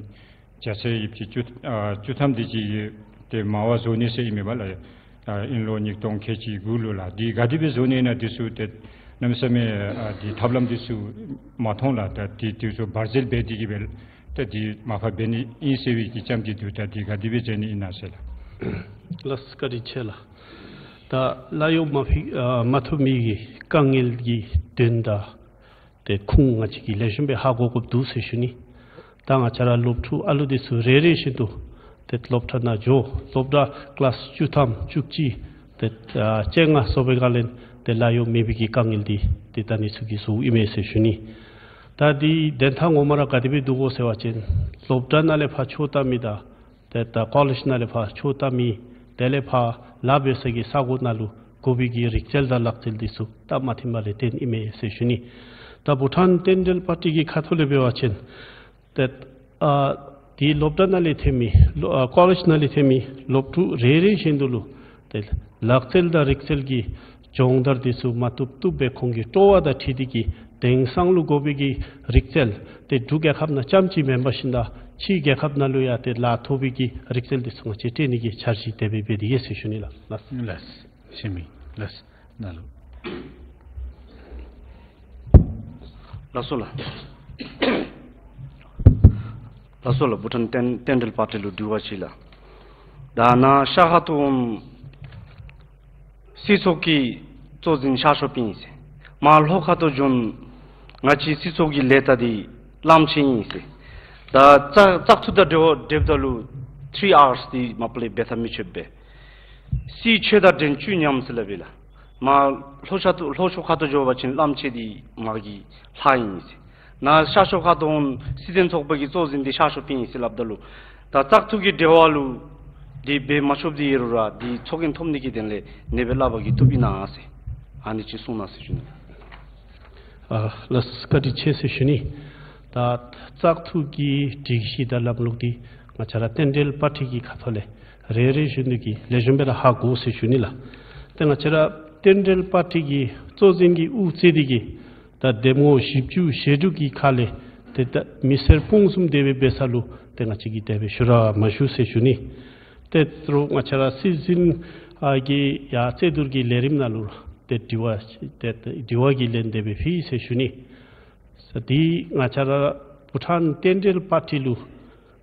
བྱ་ཚེས་ཡིབ་ཅིག་བཅུ་ཨ་བཅུ་ཐམ་དེ་ཅིག་ཏེ་མར་བ་བཟོ་ནི་ཟེར་ཨིན་མས་པ་ལགས། ཨ་དབྱིན་ལོ་ཉིས་སྟོང་ཁལ་གཅིག་དགུ་ལུ་ལགས། དེ་ག་དེ་སྦེ་བཟོ་ནི་ཨིན་ན་དེ་ཚུ་ཏེ་གནམ་མེད་ས་མེད་ཨ་དེ་ཐབས་ལམ་དེ་ཚུ་མ་མཐོང་ལགས། ད་དེ་དེ་ཚུ་བར་འཛུལ་འབད་དེ་གིས་སྦེ་ད་དེ་མར་ཕབ་འབད་ནི་ཨིན་ཟེར་བའི་གི་ཙམ་ཅིག་འདུག། ད་དེ་ག་དེ་སྦེ་བྱ་ནི་ཨིན་ན་ཟེར་ལགས། ལགས་བཀའ་དྲིན་ཆེ་ལགས། ད་གླ་གཡོག་མ་ཕི་ཨ་མ་ཐོབ་མི་གི་དཀའ་ངལ་གྱི་དོན་དག་ཏེ་ཁུངས་ང་བཅས་ཀྱིས་ལེགས་ཤོམ་སྦེ་ཧ་གོ་དགོཔ་འདུག་ཟེར་ཞུ་ནི། ད་ང་བཅས་ར་སློབ་ཕྲུག་ཨ་ལུ་དེ་ཚུ་རེ་རེ་བཞིན་དུ་ཏེ་སློབ་གྲྭ་ནང་འགྱོ། སློབ་གྲྭ་ཀི་ལཱསི་བཅུ་ཐམ་བཅུ་གཅིག་ཏེ་ཨ་བཅོ་ལྔ་སོང་པའི་སྒང་ལས་ཏེ་གླ་གཡོག་མེད་པའི་གི་དཀའ་ངལ་འདི་ཏེ་ད་ནི་ཚུ་གིས་བཟོཝ་ཨིན་མས་ཟེར་ཞུ་ནི། ད་འདི་དོན་དག་ངོ་མ་ར་ག་དེ་སྦེ་འདུག་གོ་ཟེར་བ་ཅིན་སློབ་གྲྭ་ནང་ལས་ཕར་ཆོས་ལྟ་མི་དང་ཏེ་ད་ཀོ་ལེཇ་ནང་ལས་ཕར་ཆོས་ལྟ་མི་དེ་ལས་ཕར་ལཱ་འབད་ས་གི་ས་གོ་ནང་ལུ་དགོ་པའི་གི་རིག་རྩལ་དང་ལག་རྩལ་འདི་ཚུ་སྟབས་མ་མཐུན་པ་ལས་བརྟེན་ཨིན་མས་ཟེར་ཞུ་ནི། ད་བྷུ་ཊཱན་རྟེན་འབྲེལ་པར་ཊི་གི་ཁ་ཐུག་ལས་འབད་བ་ཅིན་ཏེ་ཨ་དེ་སློབ་གྲྭ་ནང་ལས་ཐོན་མི་ལོ་ཨ་ཀོ་ལེཇ་ནང་ལས་ཐོན་མི་སློབ་ཕྲུག་རེ་རེ་བཞིན་དུ་ལུ་ཏེ་ལག་རྩལ་དང་རིག་རྩལ་གྱི་སྦྱོང་བརྡར་འདི་ཚུ་མ་བཏུབ་བཏུབ་སྦེ་ཁོང་གི་སྤྲོ་བ་དང་འཁྲིལ་ཏེ་གིས་དེང་སང་ལུ་དགོ་པའི་གི་རིག་རྩལ་ཏེ་འབྲུག་རྒྱལ་ཁབ་ནང་རྐྱངམ་ཅིག་མེན་པར་ཞིནམ་ད་ཕྱི་རྒྱལ་ཁབ་ནང་ལུ་ཡང་ཏེ་ལཱ་ཐོབ་པའི་གི་རིག་རྩལ་འདི་ཚུ་ང་བཅས་སྤྲོད་ནི་གི་འཆར་གཞི་དེ་སྦེ་འབད་དེ་ཡོད་ཟེར་ཞུ་ནི་ལགས། ལགས། ལགས། ཞུ་མི་ལགས། ནཱ་ལུ། ལགས་སོ་ལགས། ལགས་སོ་ལགས། བྷུ་ཊཱན་རྟེན་རྟེན་འབྲེལ་པར་ཊི་ལུ་དྲི་བ་ཅིག་ལགས། ད་ནཱ་ཤར་ཁ་ཐུག་སྲིད་ཚོགས་ཀྱི་གཙོ་འཛིན་ཤར་ཕྱོགས་པ་ཨིན་ཟེར། མར་ལྷོ་ཁ་ཐུག་བྱོན་ང་བཅས་སྲིད་ཚོགས་ཀྱི་ལས་རྟགས་འདི་གླངམོ་ཆེ་ཨིན་ཟེར། ད་བཙག་བཙག་འཐུ་དང་འབྲེལ་བ་འབྲེལཝ་ད་ལུ་ཐི་རི་ཨར་སི་འདི་མ་པ་ལས་འབད་ཐབས་མི་ཆོགཔ་སྦེ། སྲིད་ཆོས་དང་འགྲན་བཅུད་ཉམས་ཟེར་སླབ་པས་ལགས། མར་ལྷོ་ཤར་ཐུག་ལྷོ་ཕྱོགས་ཁ་ཐུག་འགྱོ་བ་ཅིན་གླངམོ་ཆེ་འདི་མར་གྱི་ལྷ་ཨིན་ཟེར། ནཱ་ཤར་ཕྱོགས་ཁ་ཐུག་སྲིད་དོན་ཚོགས་པ་གི་གཙོ་འཛིན་འདི་ཤར་ཕྱོགས་པ་ཨིན་ཟེར་སླབ་ད་ལུ། ད་བཙག་འཐུ་གི་འབྲེལ་བ་ལུ་འདི་འབད་མ་ཆོགཔ་འདི་ཡོད་རུང་ར་འདི་ཚོགས་རྒྱན་ཐོབ་ནི་གི་དོན་ལས་ནེ་སྦེ་སླབ་པ་གིས་བཏུབ་ཨིན་ན་ཟེར། ཨ་ནི་ཅིག་གསུང་གནང་ཟེར་ཞུ་ནི། ཨ་ལགས་བཀའ་དྲིན་ཆེ་ཟེར་ཞུ་ནི། ད་བཙག་འཐུ་གི་སྒྲིག་གཞི་དང་ལམ་ལུགས་འདི་ང་བཅས་ར་རྟེན་འབྲེལ་པར་ཊི་གི་ཁ་ཐུག་ལས་རེ་རེ་བཞིན་དུ་གིས་ལེགས་ཤོམ་སྦེ་ར་ཧ་གོ་ཟེར་ཞུ་ནི་ལགས། ཏེ་ང་བཅས་ར་རྟེན་འབྲེལ་པར་ཊི་གི་གཙོ་འཛིན་གྱིས་དབུ་བཙུགས་ཏེ་གིས་ད་འདེམས་ངོ་བཞི་བཅུ་ཞེ་དྲུག་གི་ཁ་ལས་ཏེ་ད་མི་སེར་སྤུངས་གསུམ་དེ་སྦེ་འབད་ས་ལུ་ཏེ་ང་བཅས་ཀྱིས་དེ་སྦེ་ཞུ་ར་མ་ཞུ་ཟེར་ཞུ་ནི། ཏེ་རོགས་ང་བཅས་ར་སྲིད་འཛིན་ཨ་གི་ཡ་རྩོད་བསྡུར་གྱི་ལས་རིམ་ནང་ལུ་ཏེ་དྲི་བ་ཏེ་དྲི་བ་གི་ལན་དེ་སྦེ་ཕུལ་ཟེར་ཞུ་ནི། ས་འདི་ང་བཅས་ར་བྷུ་ཊཱན་རྟེན་འབྲེལ་པར་ཊི་ལུ་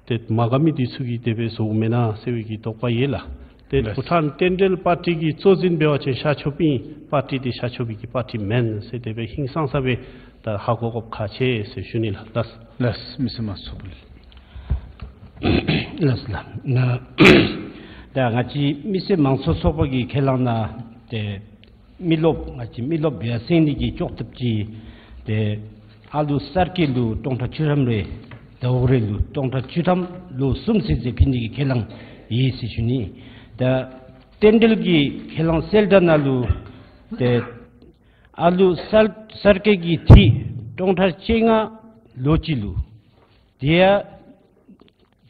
ཏེ་མ་དགའ་མི་འདི་ཚུ་གིས་དེ་སྦེ་བཟོཝ་མེན་ན་ཟེར་བའི་གི་དོགས་པ་ཡོད་ལགས། ཏེ་ལགས། བྷུ་ཊཱན་རྟེན་འབྲེལ་པར་ཊི་གི་གཙོ་འཛིན་འབད་བ་ཅིན་ཤར་ཕྱོགས་པའི་པར་ཊི་འདི་ཤར་ཕྱོགས་པའི་གི་པར་ཊི་མེན་ཟེར་དེ་སྦེ་ཧིང་སངས་ས་སྦེ་ད་ཧ་གོ་དགོཔ་ཁག་ཆེ་ཟེར་ཞུ་ནི་ལགས། ལགས། ལགས། མི་སེར་མང་ཚོགས་པ་ལགས། ལགས་ལགས། ནཱ་ད་ང་བཅས་མི་སེར་མང་གཙོ་ཚོགས་པ་གི་ཁས་བླངས་ནང་ཏེ་མི་རློབས་ང་བཅས་མི་རློབས་ཡར་སེང་ནི་གི་ལྕོགས་གྲུབ་ཅིག་ཏེ་ཨ་ལུ་གསར་སྐྱེས་ལུ་སྟོང་ཕྲག་བཅུ་ཐམ་རེ་ཟླཝ་རེ་ལུ་སྟོང་ཕྲག་བཅུ་ཐམ་ལོ་གསུམ་ཚུན་ཚོད་ཕུལ་ནི་གི་ཁས་བླངས་ཡོད་ཟེར་ཞུ་ནི། ད་རྟེན་འབྲེལ་གྱི་ཁས་བླངས་གསལ་བསྒྲགས་ནང་ལུ་ཏེ་ཨ་ལུ་གསར་གསར་སྐྱེས་ཀྱི་འཐུས་སྟོང་ཕྲག་བཅོ་ལྔ་ལོ་གཅིག་ལུ་དེ་ཡང་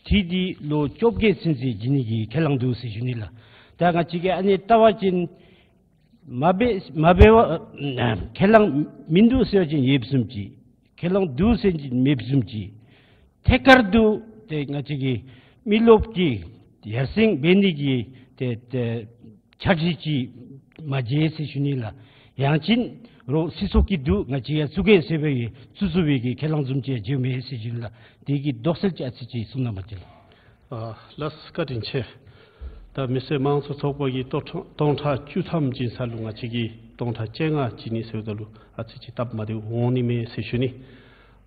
འཐུས་འདི་ལོ་བཅོ་བརྒྱད་ཚུན་ཚོད་བྱིན་ནི་གི་ཁས་བླངས་འདུག་ཟེར་ཞུ་ནི་ལགས། ད་ང་བཅས་ཀྱིས་ཨ་ནི་བལྟ་བ་ཅིན་མ་འབད་མ་འབད་བར་ཁས་བླངས་མིན་འདུག་ཟེར་བ་ཅིན་ཡོདཔ་བཟུམ་ཅིག། ཁས་བླངས་འདུག་ཟེར་བ་ཅིན་མེདཔ་བཟུམ་ཅིག། ཐད་ཀར་དུ་ཏེ་ང་བཅས་ཀྱིས་མི་རློབས་ཀྱི་ཡར་སེང་འབད་ནི་གི་ཏེ་ཏེ་འཆར་གཞི་ཅིག་མ་མཇལ་ཟེར་ཞུ་ནི་ལགས། ཡང་ཅིན་རོགས་སྲིད་ཚོགས་ཀྱིས་འདུག་ང་བཅས་ཡང་བཙུགས་གེ་ཟེར་བའི་བཙུགས་བཙུགས་པའི་གི་ཁས་བླངས་བཟུམ་ཅིག་ཡང་མཇལཝ་མེད་ཟེར་ཞུ་ནི་ལགས། དེ་གི་དོགས་སེལ་ཅིག་ཨ་ཙི་ཅིག་གསུང་གནང་བ་ཅིན་ལགས། ཨ་ལགས་བཀའ་དྲིན་ཆེ། ད་མི་སེར་མང་གཙོ་ཚོགས་པ་གིས་སྟོང་ཕྲག་སྟོང་ཕྲག་བཅུ་ཐམ་བྱིན་ས་ལུ་ང་བཅས་ཀྱིས་སྟོང་ཕྲག་བཅོ་ལྔ་བྱིན་ནི་ཟེརཝ་ད་ལུ་ཨ་ཙི་ཅིག་སྟབས་མ་བདེཝ་འོང་ནི་མས་ཟེར་ཞུ་ནི།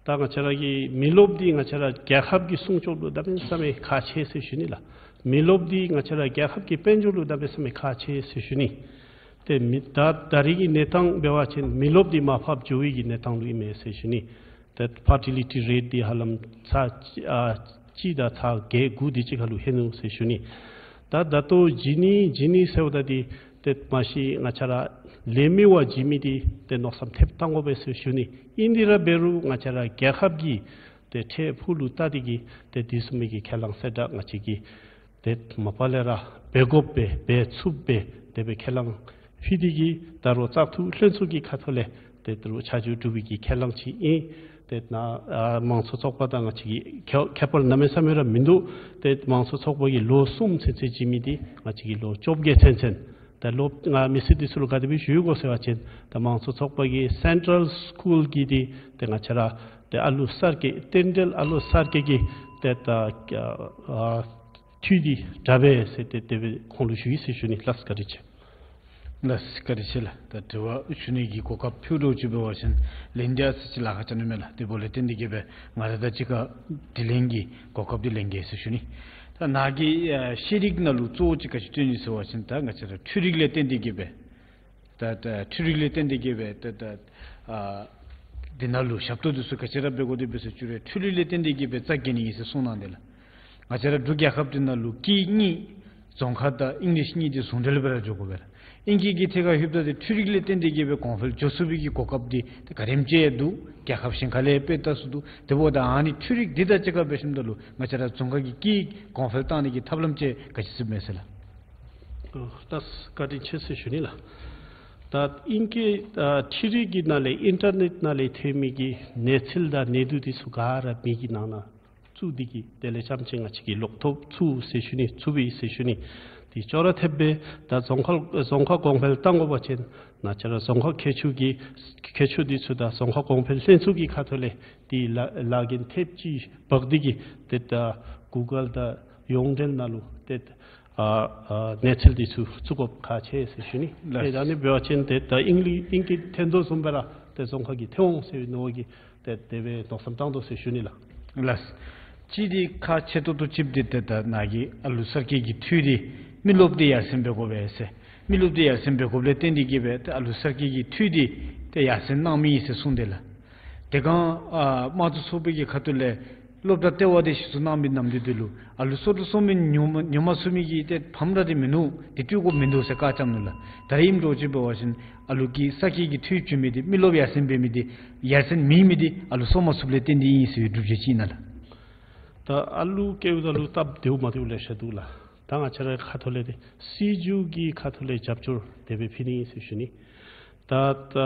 ད་ང་བཅས་ར་གི་མི་རློབས་འདི་ང་བཅས་ར་རྒྱལ་ཁབ་ཀྱི་སྲུང་སྐྱོབ་ལུ་གནམ་མེད་ས་མེད་ཁག་ཆེ་ཟེར་ཞུ་ནི་ལགས། མི་རློབས་འདི་ང་བཅས་ར་རྒྱལ་ཁབ་ཀྱི་དཔལ་འབྱོར་ལུ་གནམ་མེད་ས་མེད་ཁག་ཆེ་ཟེར་ཞུ་ནི། ཏེ་མི་ད་ད་རེས་ཀྱི་གནས་སྟངས་འབད་བ་ཅིན་མི་རློབས་འདི་མར་ཕབ་འགྱོ་བའི་གི་གནས་སྟངས་ལུ་ཨིན་མས་ཟེར་ཞུ་ནི། ཏེ་ཕར་ཊི་ལི་ཊི་རེཊ་འདི་ཧ་ལམ་ཚར་གཅིག་ཨ་གཅིག་དང་ཚར་བརྒྱད་དགུ་དེ་ཅིག་ཁར་ལུ་ལྷོད་ནུག་ཟེར་ཞུ་ནི། ད་ད་ལྟོ་བྱིན་ནི་བྱིན་ནི་ཟེརཝ་ད་འདི་ཏེ་མ་གཞི་ང་བཅས་ར་ལེན་མི་བ་བྱིན་མི་འདི་ཏེ་མནོ་བསམ་ཐེབས་བཏང་དགོ་པས་ཟེར་ཞུ་ནི། ཨིན་དེ་ར་འབད་རུང་ང་བཅས་ར་རྒྱལ་ཁབ་ཀྱི་ཏེ་འཕྲལ་ཕུགས་ལུ་བལྟ་སྟེ་གིས་ཏེ་དེ་བཟུམ་མའི་གི་ཁས་བླངས་གསལ་བསྒྲགས་ང་བཅས་ཀྱིས་ཏེ་མ་པ་ལས་ར་འབད་དགོཔ་སྦེ་འབད་ཚུགསཔ་སྦེ་དེ་སྦེ་ཁས་བླངས་ཕུལ་ཏེ་གིས་ད་རུང་བཙག་འཐུ་ལྷན་ཚོགས་ཀྱི་ཁ་ཐུག་ལས་ཏེ་ད་རུང་ཆ་འཇོག་གྲུབ་པའི་གི་ཁས་བླངས་ཅིག་ཨིན། ཏེ་ནཱ་ཨ་མང་གཙོ་ཚོགས་པ་དང་ང་བཅས་ཀྱི་ཁྱད་ཁྱད་པར་གནམ་མེད་ས་མེད་ར་མིན་འདུག། ཏེ་མང་གཙོ་ཚོགས་པ་གིས་ལོ་གསུམ་ཚུན་ཚོད་བྱིན་མི་འདི་ང་བཅས་ཀྱིས་ལོ་བཅོ་བརྒྱད་ཚུན་ཚོད། ད་ལོ་ང་མི་སེར་འདི་ཚུ་ལུ་ག་དེ་སྦེ་ཞུ་དགོ་ཟེར་བ་ཅིན་ད་མང་གཙོ་ཚོགས་པ་གིས་སེན་ཊཱལ་སི་ཀུལ་གྱི་འདི་ཏེ་ང་བཅས་ར་ཏེ་ཨ་ལུ་གསར་སྐྱེས་རྟེན་འབྲེལ་ཨ་ལུ་གསར་སྐྱེས་ཀྱི་ཏེ་ད་ཨ་འཐུས་འདི་དྲག་པས་ཟེར་ཏེ་དེ་སྦེ་ཁོང་ལུ་ཞུ་ཡི་ཟེར་ཞུ་ནི་ལགས། བཀའ་དྲིན་ཆེ། ལགས་བཀའ་དྲིན་ཆེ་ལགས། ད་དྲི་བ་ཞུ་ནི་གི་གོ་སྐབས་ཕུལ་དོ་ཅིག་འབད་བ་ཅིན་ལན་འདི་ཨ་ཙི་ཅིག་ལཱ་ཁག་ཆགས་ནི་མས་ལགས། དེ་འབདཝ་ལས་བརྟེན་ཏེ་གིས་སྦེ་ང་ར་དང་གཅིག་ཁར་དྲི་ལན་གྱི་གོ་སྐབས་འདི་ལེན་གེ་ཟེར་ཞུ་ནི། ད་ནཱ་གི་ཨ་ཤེས་རིག་ནང་ལུ་གཙོ་བོ་ཅིག་ག་ཅི་སྟོན་ནི་ཟེར་བ་ཅིན་ད་ང་བཅས་ར་འཕྲུལ་རིག་ལས་བརྟེན་ཏེ་གིས་སྦེ་ད་ད་འཕྲུལ་རིག་ལས་བརྟེན་ཏེ་གིས་སྦེ་ད་ད་ཨ་འདི་ནང་ལུ་ཞབས་ཏོག་འདི་ཚུ་ག་ཅི་ར་འབད་དགོ་དེ་འབད་ཟེར་ཞུ་རུང་འཕྲུལ་རིག་ལས་བརྟེན་ཏེ་གིས་སྦེ་རྩ་འགེངས་ནི་ཨིན་ཟེར་གསུངས་གནང་དེས་ལགས། ང་བཅས་ར་འབྲུག་རྒྱལ་ཁབ་འདི་ནང་ལུ་སྐད་གཉིས་རྫོང་ཁ་དང་ཨིང་ལིཤ་གཉིས་འདི་ཟུང་འབྲེལ་སྦེ་ར་འགྱོ་དགོ་པས་ལགས། ཨིང་སྐད་ཀྱི་ཐད་ཁར་ལྷོདཔ་ད་ཏེ་འཕྲུལ་རིག་ལས་བརྟེན་ཏེ་གིས་སྦེ་གོང་འཕེལ་འགྱོ་ཚུགས་པའི་གི་གོ་སྐབས་འདི་ཏེ་ག་དེམ་ཅིག་འདུག། རྒྱལ་ཁབ་གཞན་ཁ་ལས་དཔེ་ལྟ་ཚུགས་འདུག། དེ་འབདཝ་ད་ཨ་ནི་འཕྲུལ་རིག་འདི་དང་གཅིག་ཁར་འབད་ཞིནམ་ད་ལུ་ང་བཅས་ར་རྫོང་ཁ་གི་སྐད་གོང་འཕེལ་བཏང་ནི་གི་ཐབས་ལམ་ཅིག་ག་ཅི་ཟེར་མས་ཟེར་ལགས། ཨོ་ལགས་བཀའ་དྲིན་ཆེ་ཟེར་ཞུ་ནི་ལགས། ད་ཨིང་སྐད་ཨ་འཕྲུལ་རིག་གི་ནང་ལས་ཨིན་ཊར་ནེཊ་ནང་ལས་ཐོན་མི་གི་གནས་ཚུལ་དང་གནས་ཚུལ་འདི་ཚུ་ག་ར་མི་གི་ནང་ན་བཙུགས་ཏེ་གིས་དེ་ལས་རྐྱངམ་ཅིག་ང་བཅས་ཀྱིས་ཀློག་ཐོབ་ཚུགས་ཟེར་ཞུ་ནི། ཚུགས་པས་ཟེར་ཞུ་ནི། དེ་ཅོག་ར་འཐདཔ་སྦེ་ད་རྫོང་ཁ་རྫོང་ཁ་གོང་འཕེལ་བཏང་དགོ་པ་ཅིན་ང་བཅས་ར་རྫོང་ཁ་མཁས་མཆོག་གི་མཁས་མཆོག་འདི་ཚུ་དང་རྫོང་ཁ་གོང་འཕེལ་ལྷན་ཚོགས་ཀྱི་ཁ་ཐུག་ལས་དེ་ལཱ་ལཱ་འགན་ཐེབས་ཅིག་འབག་སྟེ་གིས་ཏེ་ད་གུ་གཱལ་དང་ཡོངས་འབྲེལ་ནང་ལུ་ཏེ་ཨ་ཨ་གནས་ཚུལ་འདི་ཚུ་བཙུགས་དགོཔ་ཁག་ཆེ་ཟེར་ཞུ་ནི། ལགས། ཏེ་ད་ཨ་ནི་འབད་བ་ཅིན་ཏེ་ད་ཨིང་ལི་ཨིང་སྐད་ཐོན་དོ་བཟུམ་སྦེ་ར་ཏེ་རྫོང་ཁ་གི་ཐོན་འོང་ཟེར་བའི་མནོ་བ་གིས་ཏེ་དེ་སྦེ་མནོ་བསམ་བཏང་དོ་ཟེར་ཞུ་ནི་ལགས། ལགས། གཅིག་འདི་ཁག་ཆེ་ཏོག་ཏོ་ཅིག་འདི་ཏེ་ད་ནཱ་གི་ཨ་ལུ་གསར་སྐྱེས་ཀྱི་འཐུས་འདི་མི་རློབས་འདི་ཡར་སེང་འབད་དགོ་པས་ཟེར། མི་རློབས་འདི་ཡར་སེང་འབད་དགོཔ་ལས་བརྟེན་ཏེ་གིས་སྦེ་ཏེ་ཨ་ལུ་གསར་སྐྱེས་ཀྱི་འཐུས་འདི་ཏེ་ཡར་སེང་གནང་མི་ཨིན་ཟེར་གསུངས་དེས་ལགས། དེ་སྒང་ཨ་དམངས་གཙོ་ཚོགས་པའི་གི་ཁ་ཐུག་ལས་སློབ་གྲྭ་ལྟེ་བ་འདི་གཞི་བཙུགས་གནང་མི་ནམ་འདི་འདི་ལུ་ཨ་ལུ་སོ་ཏོ་སོ་མི་ཉོ་མ་ཉོ་མ་ཚུགས་མི་གི་ཏེ་ཕམ་ར་འདི་མིན་ནུག། འདི་སྤྲོད་དགོཔ་མིན་འདུག་ཟེར་བཀའ་བཅམ་ནུག་ལགས། ད་རིས་ཨིནམ་འདྲཝ་ཅིག་འབད་བ་ཅིན་ཨ་ལུ་གི་གསར་སྐྱེས་ཀྱི་འཐུས་བྱུང་མི་འདི་མི་རློབས་ཡར་སེང་འབད་མི་འདི་ཡར་སེང་མེད་མི་འདི་ཨ་ལུ་གསོ་མ་ཚུགསཔ་ལས་བརྟེན་ཏེ་ཨིན་ཟེར་བའི་སྒྲུབ་བྱེད་ཅིག་ཨིན་ན་ལགས། ད་ཨ་ལུ་སྐྱེཝ་ད་ལུ་སྟབས་བདེཝ་མ་བདེཝ་ལེ་ཤ་འདུག་ལགས། ད་ང་བཅས་རའི་ཁ་ཐུག་ལས་ཏེ་སྲིད་བྱུས་ཀྱི་ཁ་ཐུག་ལས་རྒྱབ་སྐྱོར་དེ་སྦེ་ཕུལ་ནི་ཨིན་ཟེར་ཞུ་ནི། ད་ད་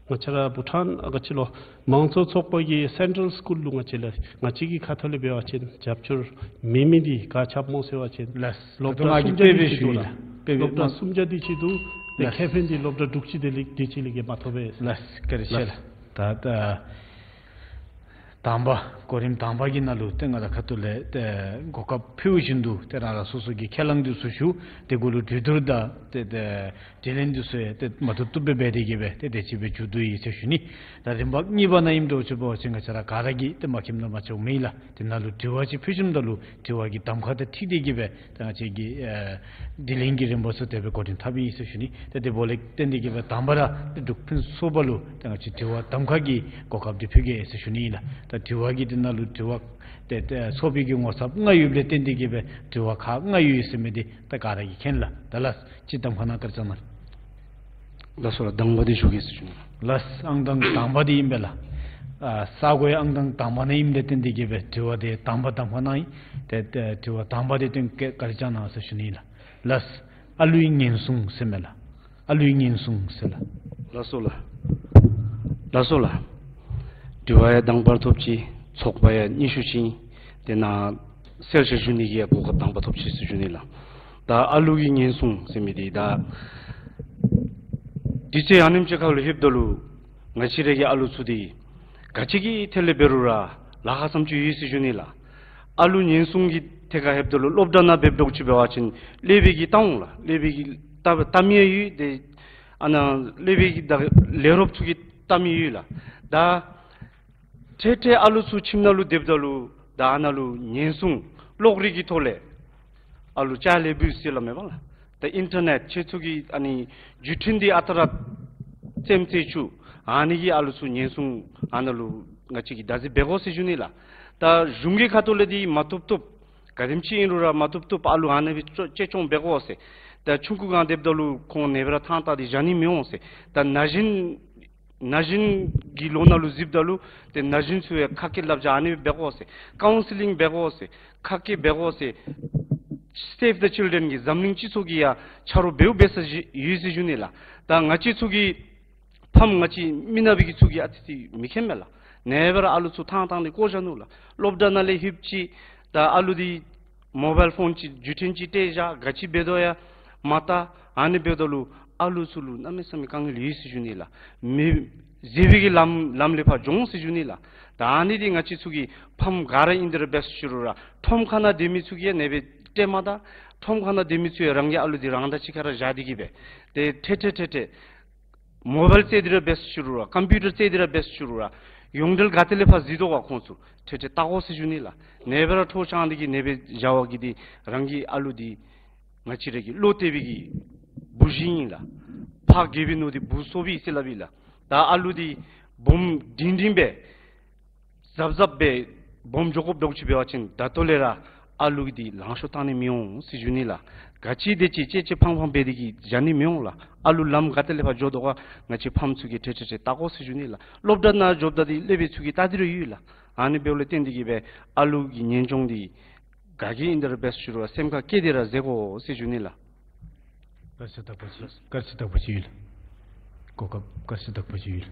ང་བཅས་ར་བྷུ་ཊཱན་ཨ་ག་ཅི་ལོ་མང་གཙོ་ཚོགས་པ་གི་སེན་ཊཱལ་སི་ཀུལ་ལུ་ང་བཅས་ལས་ང་བཅས་ཀྱི་ཁ་ཐུག་ལས་འབད་བ་ཅིན་རྒྱབ་སྐྱོར་མེད་མི་འདི་ག་ཅི་སྦེ་སྨོ་ཟེར་བ་ཅིན་ལགས། སློབ་ད་གྲྭ་ང་གིས་སུམ་བརྒྱ་དཔེ་འདི་སྦེ་ཅིག་འདུག་ཞུ་ནི་ལགས། ལགས། དཔེ་སྦེ་སློབ་གྲྭ་སྨོ། སུམ་བརྒྱ་འདི་ཅིག་འདུག། ཏེ་ལགས། ཁེ་ཕན་འདི་སློབ་གྲྭ་དྲུག་ཅུ་དེ་ལས་དེ་ཅིག་ལས་བརྒལ་མ་ཐོབ་པས། ལགས། བཀའ་དྲིན་ཆེ་ལགས། ད་ད་དང་པ་གོ་རིམ་དང་པ་གི་ནང་ལུ་ཏེ་ང་རའི་ཁ་ཐུག་ལས་ཏེ་གོ་སྐབས་ཕུལ་བཞིན་དུ་ཏེ་རང་རང་སོ་སོ་གི་ཁས་བླངས་འདི་ཚུ་ཞུ། དེ་གུ་ལུ་གྲོས་བསྡུར་དང་ཏེ་ཏེ་དྲི་ལན་འདི་ཚུ་ཡང་ཏེ་མ་ཐུབ་ཐུབ་སྦེ་འབད་དེ་གིས་སྦེ་ཏེ་དེ་ཅིག་སྦེ་མཇུག་བསྡུ་ཡི་ཟེར་ཞུ་ནི། ད་རིམ་པ་གཉིས་པ་ནང་ཨིནམ་འདྲཝ་ཅིག་འབད་བ་ཅིན་ང་བཅས་ར་ག་ར་གིས་ཏེ་མ་མཁྱེནམ་ནང་མ་མཁྱེནམ་མེད་ལགས། དེ་ནང་ལུ་དྲི་བ་ཅིག་ཕུལ་ཞིནམ་ད་ལུ་དྲི་བ་གི་གདམ་ཁ་དང་འཁྲིལ་ཏེ་གིས་སྦེ་ད་ང་བཅས་ཀྱི་ཨེ་དྲི་ལན་གྱི་རིམ་པ་ཚུ་དེ་སྦེ་འགོ་འདྲེན་འཐབ་ཨིན་ཟེར་ཞུ་ནི། ཏེ་དེ་འབདཝ་ལས་བརྟེན་ཏེ་གིས་སྦེ་དང་པ་ར་ཏེ་འབྲུག་ཕུན་ཚོགས་པ་ལུ་ཏེ་ང་བཅས་དྲི་བ་གདམ་ཁ་གི་གོ་སྐབས་འདི་ཕུལ་གེ་ཟེར་ཞུ་ནི་ཨིན་ལགས། ད་དྲི་བ་གི་དེ་ནང་ལུ་དྲི་བ་ཏེ་ཏེ་ཚོགས་པའི་གི་ངོ་ཚབ་ལྔ་ཡོདཔ་ལས་བརྟེན་ཏེ་གིས་སྦེ་དྲི་བ་ཁག་ལྔ་ཡོད་ཟེར་མི་འདི་ད་ག་ར་གིས་མཁྱེན་ལགས། ད་ལགས་ཅིག་གདམ་ཁ་གནང་བཀའ་དྲིན་བསྐྱང་གནང་། ལགས་སོ་ལགས། དང་པ་འདི་ཞུ་གེ་ཟེར་ཞུ་ནི། ལགས། ཨང་དང་དང་པ་འདི་ཨིན་པས་ལགས། ཨ་ས་གོ་ཡང་ཨང་དང་དང་པ་ནང་ཨིནམ་ལས་བརྟེན་ཏེ་གིས་སྦེ་དྲི་བ་འདི་དང་པ་དང་པ་ནང་ཨིན། ཏེ་ཏེ་དྲི་བ་དང་པ་འདི་སྟོན་བཀའ་དྲིན་བསྐྱང་གནང་ཟེར་ཞུ་ནི་ལགས། ལགས། ཨ་ལུའི་ཉེན་སྲུང་ཟེར་མས་ལགས། ཨ་ལུའི་ཉེན་སྲུང་ཟེར་ལགས། ལགས་སོ་ལགས། ལགས་སོ་ལགས། དྲི་བ་ཡང་དང་པ་ར་ཐོབ་ཅི། ཚོགས་པ་ཡང་ཉི་ཤུ་ཅིག་ཨིན། དེ་ནང་གསལ་བཤད་ཞུ་ནི་གི་ཡང་གོ་སྐབས་དང་པ་ཐོབ་ཅི་ཟེར་ཞུ་ནི་ལགས། ད་ཨ་ལུ་གི་ཉེན་སྲུང་ཟེར་མི་འདི་ད་དུས་ཚོད་ཨ་ནེམ་ཅིག་ཁར་ལུ་ལྷོདཔ་ད་ལུ་ང་བཅས་ར་གི་ཨ་ལུ་ཚུ་འདི་ག་ཅི་གི་ཐད་ལས་འབད་རུང་ར་ལཱ་ཁག་ཙམ་ཅིག་ཡོད་ཟེར་ཞུ་ནི་ལགས། ཨ་ལུ་ཉེན་སྲུང་གི་ཐད་ཁར་ལྷོདཔ་ད་ལུ་སློབ་གྲྭ་ནང་འབདཝ་འདྲཝ་ཅིག་འབད་བ་ཅིན་ཀླད་པའི་གི་ལྟ་འོང་ལགས། ཀླད་པའི་གི་ལྟ་ལྟ་མི་ཡང་ཡོད། ཏེ་ཨ་ནཱ་ཀླད་པའི་གི་ད་ལས་རོགསཔ་ཚུ་གིས་ལྟ་མི་ཡོད་ལགས། ད་ཏེ་ཏེ་ཨ་ལུ་ཚུ་ཁྱིམ་ནང་ལུ་སྡོདཔ་ད་ལུ་ད་ཨ་ནཱ་ལུ་ཉེན་སྲུང་གློག་རིག་གི་ཐོག་ལས་ཨ་ལུ་ཅ་ལ་འབུ་ཟེར་སླབ་མས་པ་ལགས། ད་ཨིན་ཊར་ནེཊ་ཁྱེད་ཚུ་གི་ཨ་ནི་བརྒྱུད་འཕྲིན་འདི་ཨ་རྟག་ར་རྩེདམོ་རྩེ་བཅུག། ཨ་ནི་གིས་ཨ་ལུ་ཚུ་ཉེན་སྲུང་ཨ་ནཱ་ལུ་ང་བཅས་ཀྱིས་བདག་འཛིན་འབད་དགོ་ཟེར་ཞུ་ནི་ལགས། ད་གཞུང་གི་ཁ་ཐུག་ལས་འདི་མ་བཏུབ་བཏུབ་ག་དེམ་ཅིག་ཨིན་རུང་ར་མ་བཏུབ་བཏུབ་ཨ་ལུ་ཨ་ནི་སྦེ་གཅེས་སྐྱོང་འབད་དགོ་ཟེར། ད་ཆུང་ཀུ་སྒང་སྡོདཔ་ད་ལུ་ཁོང་ནེ་སྦེ་ར་ཐང་བཏགས་ཏེ་བཞག་ནི་མི་འོང་ཟེར། ད་ན་གཞོན་ན་གཞོན་གྱི་ལོ་ནང་ལུ་གཟིགསཔ་ད་ལུ་ཏེ་ན་གཞོན་ཚུ་ཡང་ཁ་སྐད་བསླབ་བྱ་ཨ་ནི་སྦེ་འབད་དགོ་ཟེར། ཀའུན་སི་ལིང་འབད་དགོ་ཟེར། ཁ་སྐད་འབད་དགོ་ཟེར། སེབ་ད་ཅིལ་ཌེན་གྱི་འཛམ་གླིང་སྤྱི་ཚོགས་ཀྱི་ཡང་ཆ་རོགས་འབདཝ་འབད་ས་ཅིག་ཡོད་ཟེར་ཞུ་ནི་ལགས། ད་ང་བཅས་ཚུ་གི་ཕམ་ང་བཅས་མི་ནག་པའི་གི་ཚུ་གིས་ཨ་ཙི་ཅིག་མི་མཁྱེན་མས་ལགས། ཨ་ནེ་སྦེ་ར་ཨ་ལུ་ཚུ་ཐང་ཐང་ནི་བཀོ་བཞག་ནུག་ལགས། སློབ་གྲྭ་ནང་ལས་ལྷོདཔ་ཅིག་ད་ཨ་ལུ་འདི་མོ་བཱའིལ་ཕོན་ཅིག་བརྒྱུད་འཕྲིན་ཅིག་སྤྲོད་བཞག། ག་ཅི་འབད་དོ་ཡང་མ་བལྟ། ཨ་ནི་འབདཝ་ད་ལུ་ཨ་ལུ་ཚུ་ལུ་གནམ་མེད་ས་མེད་དཀའ་ངལ་ཡོད་ཟེར་ཞུ་ནི་ལགས། མི་བཟོད་པའི་གི་ལམ་ལམ་ལས་ཕར་འགྱོ་འོང་ཟེར་ཞུ་ནི་ལགས། ད་ཨ་ནི་འདི་ང་བཅས་ཚུ་གི་ཕམ་ག་ར་ཨིན་དེ་ར་འབད་ཟེར་ཞུ་རུང་ར་ཁྲོམ་ཁ་ནང་སྡོད་མི་ཚུ་གིས་ཡང་ཨ་ནེ་སྦེ་སྤྲོད་མ་ད། ཁྲོམ་ཁ་ནང་སྡོད་མི་ཚུ་ཡང་རང་གི་ཨ་ལུ་འདི་རང་དང་གཅིག་ཁར་ར་བཞག་སྟེ་གི་སྦེ་ཏེ་ཐེངས་ཐེངས་ཐེངས་ཐེངས་མོ་བཱའིལ་བཙལ་ཏེ་ར་འབད་ཟེར་ཞུ་རུང་ར་ཀམ་པིའུ་ཊར་བཙལ་ཏེ་ར་འབད་ཟེར་ཞུ་རུང་ར་ཡོངས་འབྲེལ་ག་ཏེ་ལས་ཕར་གཟིགས་དོ་ག་ཁོང་ཚུ་ཐེངས་ཐེངས་བལྟ་དགོ་ཟེར་ཞུ་ནི་ལགས། ཨ་ནེ་སྦེ་ར་ཁྲོ་ཆང་འདི་གིས་ཨ་ནེ་སྦེ་བཞག་པ་གིས་འདི་རང་གི་ཨ་ལུ་འདི་ང་བཅས་ར་གི་བློ་གཏད་པའི་གི་བུ་གཞི་ཨིན་ལགས། ཕ་རྒས་པའི་ནོར་འདི་བུ་གསོ་བའི་ཟེར་སླབ་ཨིན་ལགས། ད་ཨ་ལུ་འདི་སྦོམ་འབྲིང་འབྲིང་སྦེ་གཟབ་གཟབ་སྦེ་སྦོམ་འགྱོ་དགོཔ་འདྲཝ་ཅིག་འབད་བ་ཅིན་ད་ལྟོ་ལས་ར་ཨ་ལུ་འདི་ལང་ཤོར་བཏང་ནི་མི་འོང་ཟེར་ཞུ་ནི་ལགས། ག་ཅི་དེ་ཅིག་ཅེ་ཅེ་ཕངས་ཕངས་འབད་དེ་གི་བཞག་ནི་མི་འོང་ལགས། ཨ་ལུ་ལམ་ག་ཏེ་ལས་ཕར་འགྱོ་དོ་ག་ང་བཅས་ཕམ་ཚུ་གིས་ཐེངས་ཐེངས་ཐེངས་བལྟ་དགོ་ཟེར་ཞུ་ནི་ལགས། སློབ་གྲྭ་ནང་འགྱོཝ་ད་འདི་སློབ་དཔོན་ཚུ་གིས་བལྟ་སྟེ་ར་ཡོད་ལགས། ཨ་ནི་འབདཝ་ལས་བརྟེན་ཏེ་གི་སྦེ་ཨ་ལུ་གི་ཉེན་སྐྱོང་འདི་ག་གིས་ཨིན་དེ་ར་འབད་ཟེར་ཞུ་རུང་ར་སེམས་ཁར་བསྐྱེད་དེ་ར་མཛད་དགོ་ཟེར་ཞུ་ནི་ལགས། བཀའ་དྲིན་བདེ་ལེགས། བཀའ་དྲིན་བདེ་ལེགས་ཡོད། གོ་སྐབས་བཀའ་དྲིན་བདེ་ལེགས་ཡོད།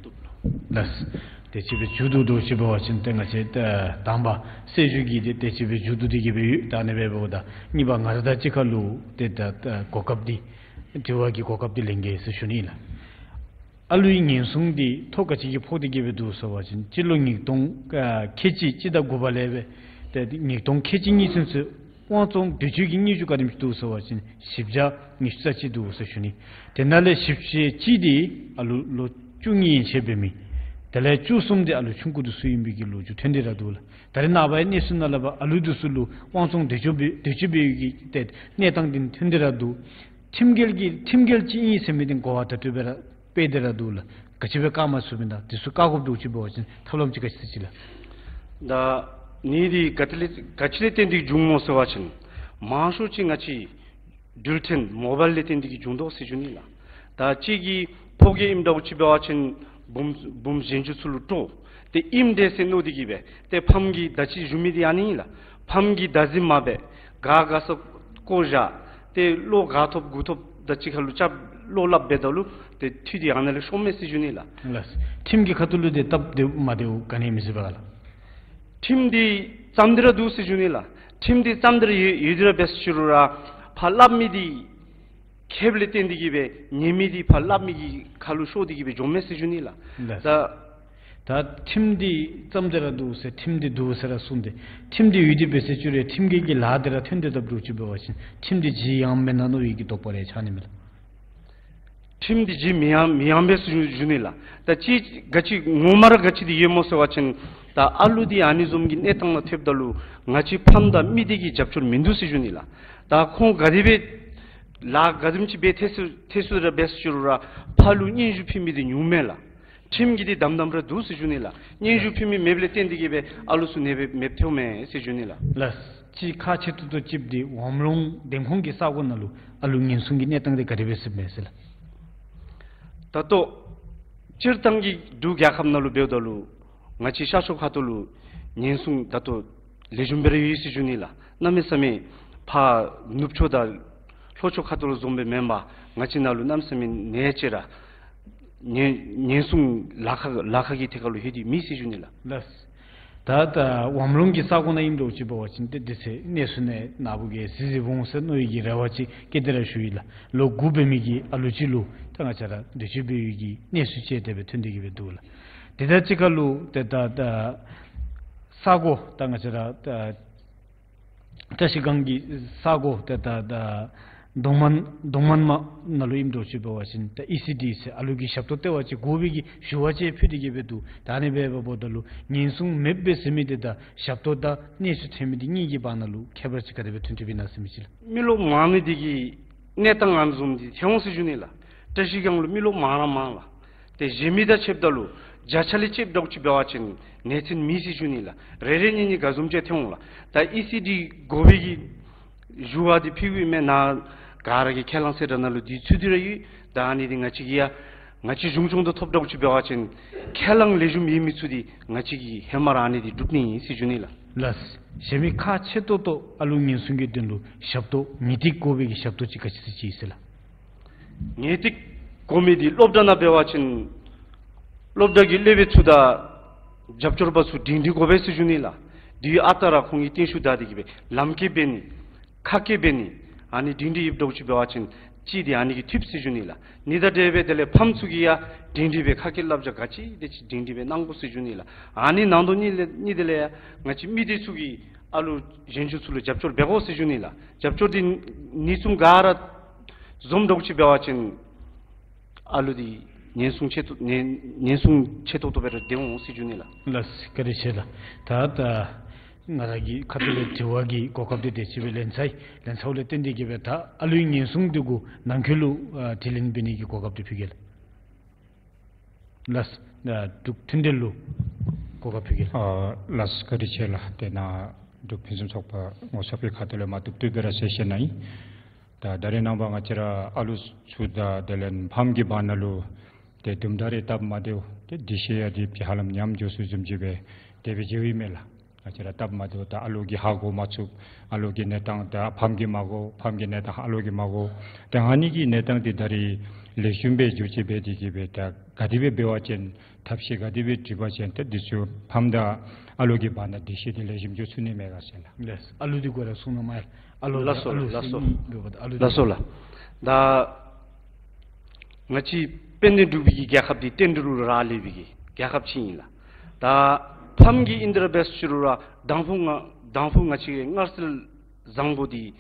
ལགས། དེ་ཅིག་སྦེ་མཇུག་བསྡུ་དོ་ཅིག་འབད་བ་ཅིན་ཏེ་ང་བཅས་ད་དང་པ་གསལ་ཞུ་གི་འདི་དེ་ཅིག་སྦེ་མཇུག་བསྡུ་སྟེ་གི་སྦེ་ཡོད། ད་ཨ་ནི་སྦེ་འབདཝ་ད་གཉིས་པ་ང་ར་དང་གཅིག་ཁར་ལུ་ཏེ་ད་ད་གོ་སྐབས་འདི་དྲི་བ་གི་གོ་སྐབས་འདི་ལེན་གེ་ཟེར་ཞུ་ནི་ལགས། ཨ་ལུའི་ཉེན་སྲུང་འདི་ཐོག་ག་ཅི་གིས་ཕོག་སྟེ་གི་སྦེ་འདུག་ཟེར་བ་ཅིན་སྤྱི་ལོ་ཉིས་སྟོང་ཁལ་གཅིག་གཅིག་དང་དགུ་པ་ལས་སྦེ་ཏེ་ཉིས་སྟོང་ཁལ་གཅིག་གཉིས་ཚུན་ཚོད་དབང་བཙོང་འདོད་སྤྱོད་ཀྱི་དངོས་རྒྱུ་ག་དེམ་ཅིག་འདུག་ཟེར་བ་ཅིན་བཞི་བརྒྱ་ཉི་ཤུ་རྩ་གཅིག་འདུག་ཟེར་ཞུ་ནི། དེ་ནང་ལས་བཞི་བཅུ་ཞེ་གཅིག་འདི་ཨ་ལུ་ལོ་བཅུ་གཉིས་ཡན་ཆད་འབད་མི། དེ་ལས་བཅུ་གསུམ་འདི་ཨ་ལུ་ཆུང་ཀུ་འདི་ཚུ་ཨིན་པའི་གི་ལོ་རྒྱུས་ཐོན་ཏེ་ར་འདུག་ལགས། ད་རེས་ནངས་པའི་གནས་ཚུལ་ནང་ལས་ཕར་ཨ་ལུ་འདི་ཚུ་ལུ་དབང་བཙོང་འདོད་སྤྱོད་འབད་འདོད་སྤྱོད་འབད་བའི་གི་ཏེ་གནས་སྟངས་འདི་ཐོན་ཏེ་ར་འདུག། ཁྲིམས་འགལ་གྱི་ཁྲིམས་འགལ་ཅིག་ཨིན་ཟེར་མི་འདི་གོ་བ་བརྡ་སྤྲོད་སྦེ་ར་སྤེལ་ཏེ་ར་འདུག་ལགས། ག་ཅི་སྦེ་བཀག་མ་ཚུགས་པས་ན། དེ་ཚུ་བཀག་དགོཔ་འདྲཝ་ཅིག་འབད་བ་ཅིན་ཐབས་ལམ་ཅིག་ག་ཅི་ཟེར་ཅི་ལགས། ད་ཨ་ནི་འདི་ག་ཏེ་ལས་ག་ཅི་ལས་བརྟེན་ཏེ་འབྱུངམ་སྨོ་ཟེར་བ་ཅིན་མང་ཤོས་ཅིག་ང་བཅས་འགྲུལ་འཕྲིན་མོ་བཱའིལ་ལས་བརྟེན་ཏེ་གི་འབྱུང་དོ་ཟེར་ཞུ་ནི་ལགས། ད་གཅིག་གིས་ཕོ་རྒས་ཨིནམ་འདྲཝ་ཅིག་འབད་བ་ཅིན་བུམོ་བུམོ་གཞན་ཚུ་ལུ་སྤྲོད། ཏེ་ཨིནམ་འདྲས་ཟེར་མནོ་སྟེ་གི་སྦེ་ཏེ་ཕམ་གྱིས་ད་ཅི་ཞུ་མི་འདི་ཨ་ནི་ཨིན་ལགས། ཕམ་གྱིས་བདག་འཛིན་མ་འབད་ག་ག་ས་བཀོ་བཞག། ཏེ་བློ་ག་ཐོབ་གུ་ཐོབ་ད་ཅི་ཁར་ལུ་རྐྱབ་བློ་སླབ་འབདཝ་ད་ལུ་ཏེ་འཐུས་འདི་ཨ་ནཱ་ལས་ཤོར་མས་ཟེར་ཞུ་ནི་ལགས། ལགས། ཁྲིམས་ཀྱི་ཁ་ཐུག་ལུ་ཏེ་སྟབས་བདེཝ་མ་བདེཝ་ག་ནི་མི་སྲིད་པས་ག་ལགས། ཁྲིམས་འདི་བརྩམས་ཏེ་ར་འདུག་ཟེར་ཞུ་ནི་ལགས། ཁྲིམས་འདི་བརྩམས་ཏེ་ར་ཡོད་ཡོད་དེ་ར་འབད་ཟེར་ཞུ་རུང་ར་ཕར་སླབ་མི་འདི་ཁེབས་ལས་བརྟེན་ཏེ་གི་སྦེ་ཉན་མི་འདི་ཕར་སླབ་མི་གི་ཁར་ལུ་ཤོར་ཏེ་གི་སྦེ་འགྱོཝ་མས་ཟེར་ཞུ་ནི་ལགས། ལགས། ད་ད་ཁྲིམས་འདི་བརྩམས་ཏེ་ར་འདུག་ཟེར་ཁྲིམས་འདི་འདུག་ཟེར་ར་གསུངས་ཏེ་ཁྲིམས་འདི་ཡོད་དེ་འབད་ཟེར་ཞུ་རུང་ཁྲིམས་འགལ་གྱི་ལཱ་འདི་ར་ཐོན་ཏེ་སྡོདཔ་འདྲཝ་ཅིག་འབད་བ་ཅིན་ཁྲིམས་འདི་ལྗིད་ཡངམ་མེན་ན་མནོ་བའི་གི་དོགས་པ་རེ་ཆགས་ནི་མས་ལགས། ཁྲིམས་འདི་ལྗིད་མི་ཡངམ་མི་ཡངམ་སྦེ་ཞུ་ཞུ་ནི་ལགས། ད་ཅི་ག་ཅི་ངོ་མ་ར་ག་ཅི་འདི་ཡོདཔ་སྨོ་ཟེར་བ་ཅིན་ད་ཨ་ལུ་འདི་ཨ་ནི་བཟུམ་གྱི་གནས་སྟངས་ནང་ཐོབ་ད་ལུ་ང་བཅས་ཕམ་དང་མི་སྡེ་གི་རྒྱབ་སྐྱོར་མིན་འདུག་ཟེར་ཞུ་ནི་ལགས། ད་ཁོང་ག་དེ་སྦེ་ལཱ་ག་དེམ་ཅིག་འབད་ཐལ་སུ་ཐལ་སུ་ར་འབད་ཟེར་ཞུ་རུང་ར་ཕར་ལུ་སྙན་ཞུ་ཕུལ་མི་འདི་ཉུང་མས་ལགས། ཁྲིམས་ཀྱི་འདི་དམ་དམ་ར་འདུག་ཟེར་ཞུ་ནི་ལགས། སྙན་ཞུ་ཕུལ་མི་མེདཔ་ལས་བརྟེན་ཏེ་གི་སྦེ་ཨ་ལུ་ཚུ་ཨ་ནེ་སྦེ་མེདཔ་ཐལཝ་མས་ཟེར་ཞུ་ནི་ལགས། ལགས། ཅིག་ཁག་ཆེ་ཏོག་ཏོ་ཅིག་འདི་ཝམ་ལུང་འདེམས་ཁོངས་ཀྱི་ས་གོ་ནང་ལུ་ཨ་ལུ་ཉེན་སྲུང་གི་གནས་སྟངས་འདི་ག་དེ་སྦེ་སྲིད་མས་ཟེར་ལགས། ད་ལྟོ་སྤྱིར་བཏང་གི་འབྲུག་རྒྱལ་ཁབ་ནང་ལུ་འབདཝ་ད་ལུ་ང་བཅས་ཤར་ཕྱོགས་ཁ་ཐུག་ལུ་ཉེན་སྲུང་ད་ལྟོ་ལེགས་ཤོམ་སྦེ་ར་ཡོད་ཟེར་ཞུ་ནི་ལགས། གནམ་མེད་ས་མེད་ཕར་ནུབ་ཕྱོགས་དང་ལྷོ་ཕྱོགས་ཁ་ཐུག་ལུ་བཟུམ་སྦེ་མེན་པར་ང་བཅས་ནང་ལུ་གནམ་མེད་ས་མེད་ཉེན་ཆེ་ར་ཉེན་ཉེན་སྲུང་ལཱ་ཁག་ལཱ་ཁག་གི་ཐད་ཁར་ལུ་ལྷོད་དེ་མེད་ཟེར་ཞུ་ནི་ལགས། ལགས། ད་ད་ཝམ་ལུང་གི་ས་གོ་ནང་ཨིནམ་འདྲཝ་ཅིག་འབད་བ་ཅིན་ཏེ་དེ་ཚེ་གནས་ཚུལ་ནང་ནཱ་བུ་གིས་གཟིགས་གཟིགསཔ་འོང་ཟེར་མནོ་བའི་གི་རེ་བ་ཅིག་བསྐྱེད་དེ་ར་ཞུ་ཡི་ལགས། ལོ་དགུ་འབད་མི་གི་ཨ་ལུ་ཅིག་ལུ་ད་ང་བཅས་ར་འདོད་སྤྱོད་འབད་བའི་གི་གནས་ཚུལ་ཅིག་དེ་སྦེ་ཐོན་ཏེ་གི་སྦེ་འདུག་ལགས། དེ་དང་གཅིག་ཁར་ལུ་ཏེ་ད་ད་ས་གོ་ད་ང་བཅས་ར་ད་བཀྲ་ཤིས་སྒང་གི་ས་གོ་ཏེ་ད་ད་གདོང་དམར་གདོང་དམར་མ་ནང་ལུ་ཨིནམ་འདྲཝ་ཅིག་འབད་བ་ཅིན་ད་ཨི་སི་ཌི་ཟེར་ཨ་ལུ་གི་ཞབས་ཏོག་སྟེར་བ་ཅིག་དགོ་པའི་གི་ཞུ་བ་ཅིག་ཕུལ་ཏེ་གི་སྦེ་འདུག། ད་ཨ་ནི་སྦེ་འབདཝ་ད་ལུ་ཉེན་སྲུང་མེདཔ་སྦེ་ཟེར་མི་འདི་དང་ཞབས་ཏོག་དང་གནས་ཚུལ་ཐོན་མི་འདི་གཉིས་ཀྱི་བར་ན་ལུ་ཁྱད་པར་ཅིག་ག་དེ་སྦེ་ཐོན་ཏེ་འབད་ན་ཟེར་མི་ཅིག་ལགས། མི་རློབས་མང་ནི་འདི་གིས་གནས་སྟངས་ཨ་ནི་བཟུམ་འདི་ཐོན་འོང་ཟེར་ཞུ་ནི་ལགས། བཀྲ་ཤིས་སྒང་ལུ་མི་རློབས་མང་ར་མང་ལགས། ཏེ་གཞན་མི་དང་ཕྱདཔ་ད་ལུ་བརྒྱ་ཆ་ལས་ཕྱདཔ་འདྲཝ་ཅིག་འབད་བ་ཅིན་ནུས་ཚད་མེད་ཟེར་ཞུ་ནི་ལགས། རེ་རེ་གཉིས་གཉིས་ག་བཟུམ་ཅིག་ཐོན་འོང་ལགས། ད་ཨི་སི་ཌི་དགོ་པའི་གི་ཞུ་བ་འདི་ཕུལཝ་ཨིན་མས། ནཱ་ག་ར་གི་ཁས་བླངས་གསལ་བསྒྲགས་ནང་ལུ་འདི་ཚུད་དེ་ར་ཡོད། ད་ཨ་ནི་འདི་ང་བཅས་ཀྱིས་ཡང་ང་བཅས་གཞུང་སྐྱོང་དང་ཐོབ་འདྲཝ་ཅིག་འབད་བ་ཅིན་ཁས་བླངས་ལེགས་ཤོམ་ཡོད་མི་ཚུ་འདི་ང་བཅས་ཀྱིས་ཧེ་མ་ར་ཨ་ནི་འདི་སྒྲུབ་ནི་ཨིན་ཟེར་ཞུ་ནི་ལགས། ལགས། གཞན་མི་ཁག་ཆེ་ཏོག་ཏོ་ཨ་ལུ་ཉེན་སྲུང་གི་དོན་ལུ་ཞབས་ཏོག་ངེས་ཏིག་དགོ་པའི་གི་ཞབས་ཏོག་ཅིག་ག་ཅི་ཟེར་ཅིག་ཨིན་ཟེར་ལགས། ངེས་ཏིག་དགོ་མི་འདི་སློབ་གྲྭ་ནང་འབད་བ་ཅིན་སློབ་གྲྭ་གི་སློབ་དཔོན་ཚུ་དང་ རྒྱབ་སྐྱོར་པ་ཚུ་སྒྲིང་སྒྲིང་དགོ་པས་ཟེར་ཞུ་ནི་ལགས། དེ་ཡང་ཨ་རྟག་ར་ཁོང་གིས་བརྟན་བཞུགས་བདའ་སྟེ་གི་སྦེ་ལམ་ཁར་འབད་ནི་ཁ་སྐད་འབད་ནི་ཨ་ནི་སྒྲིང་སྒྲིང་ཡོདཔ་འདྲཝ་ཅིག་འབད་བ་ཅིན་ཅིག་འདི་ཨ་ནི་གིས་ཐུབ་ཟེར་ཞུ་ནི་ལགས། ཨ་ནི་དང་འབྲེལ་སྦེ་དེ་ལས་ཕམ་ཚུ་གིས་ཡང་སྒྲིང་སྒྲིང་སྦེ་ཁ་སྐད་སླབ་བྱ་ག་ཅི་དེ་ཅིག་སྒྲིང་སྒྲིང་སྦེ་གནང་དགོ་ཟེར་ཞུ་ནི་ལགས། ཨ་ནི་ནང་དོན་གཉིས་ལས་གཉིས་དེ་ལས་ཡང་ང་བཅས་མི་སྡེ་ཚུ་གིས་ཨ་ལུ་གཞན་ཚུ་ཚུ་ལུ་རྒྱབ་སྐྱོར་འབད་དགོ་ཟེར་ཞུ་ནི་ལགས། རྒྱབ་སྐྱོར་འདི་ནི་ཚུ་ག་ར་འཛོམས་འདྲཝ་ཅིག་འབད་བ་ཅིན་ཨ་ལུ་འདི་ཉེན་སྲུང་ཆེ་ཏོག་ཉེན་ཉེན་སྲུང་ཆེ་ཏོག་ཏོ་སྦེ་ར་སྡོད་འོང་ཟེར་ཞུ་ནི་ལགས། ལགས་སོ། བཀའ་དྲིན་ཆེ་ལགས། ད་ད་ང་ར་གི་ཁ་ཐུག་ལས་དྲི་བ་གི་གོ་སྐབས་འདི་དེ་ཅིག་སྦེ་ལེན་ཚར་ཡི། ལེན་ཚརཝ་ལས་བརྟེན་ཏེ་གི་སྦེ་ད་ཨ་ལུའི་ཉེན་སྲུང་འདི་གུ་ནང་འཁོད་ལུ་ཨ་དྲི་ལན་འབད་ནི་གི་གོ་སྐབས་འདི་ཕུལ་གེ་ལགས། ལགས་སོ། ད་འབྲུག་མཐུན་འབྲེལ་ལུ་གོ་སྐབས་ཕུལ་གེ་ལགས། ཨ་ལགས་སོ། བཀའ་དྲིན་ཆེ་ལགས། དེ་ནང་འབྲུག་ཕུན་སུམ་ཚོགས་པ་ངོ་ཚབ་པའི་ཁ་ཐུག་ལས་མར་གཏུག་གཏུག་སྦེ་ར་གསལ་བཤད་གནང་ཡི། ད་ད་རེས་ནངས་པ་ང་བཅས་ར་ཨ་ལུ་ཚུ་དང་དེ་ལས་ཕམ་གྱི་བར་ན་ལུ་ཏེ་དུམ་གྲ་རེ་སྟབས་མ་བདེཝ་ཏེ་འདི་ཤེས་ཡ་འདི་ཧ་ལམ་ཉམས་འགྱོ་སོ་བཟུམ་ཅིག་སྦེ་དེ་སྦེ་མཇལཝ་ཨིན་མས་ལགས། ང་བཅས་ར་སྟབས་མ་བདེཝ་ད་ཨ་ལུ་གིས་ཧ་གོ་མ་ཚུགས། ཨ་ལུ་གི་གནས་སྟངས་ད་ཕམ་གིས་མ་གོ། ཕམ་གི་གནས་སྟངས་ཨ་ལུ་གིས་མ་གོ། ཏེ་ཨ་ནི་གི་གནས་སྟངས་འདི་ད་རེས་ལེགས་ཤོམ་སྦེ་འགྱོ་ཅི་འབད་དེ་གི་སྦེ་ད་ག་དེ་སྦེ་འབད་བ་ཅིན་ཐབས་ཤེས་ག་དེ་སྦེ་སྒྲིག་པ་ཅིན་ད་འདི་ཚུ་ཕམ་དང་ཨ་ལུ་གི་བར་ན་འདི་ཤེས་འདི་ལེགས་ཤོམ་འགྱོ་ཚུགས་ནི་མས་ག་ཟེར་ལགས། ལགས་སོ། ཨ་ལུ་འདི་གུ་ར་གསུང་གནང་མས། ཨ་ལུ་ལགས་སོ་ཨ་ལུ་ལགས་སོ། ཟེར་ཨིན་འདུག་པ། ད་ཨ་ལུ་ལགས་སོ་ལགས། ད་ང་བཅས་དཔལ་ལྡན་འབྲུག་པའི་གི་རྒྱལ་ཁབ་འདི་བསྟན་འགྲོ་ལུ་རག་ལས་པའི་གི་རྒྱལ་ཁབ་ཅིག་ཨིན་ལགས། ད་ཕམ་གིས་ཨིན་དེ་ར་འབད་ཅི་རུང་ར་དང་ཕུ་ང་དང་ཕུ་ང་བཅས་ཀྱི་སྔར་སྲོལ་བཟང་པོ་འདི་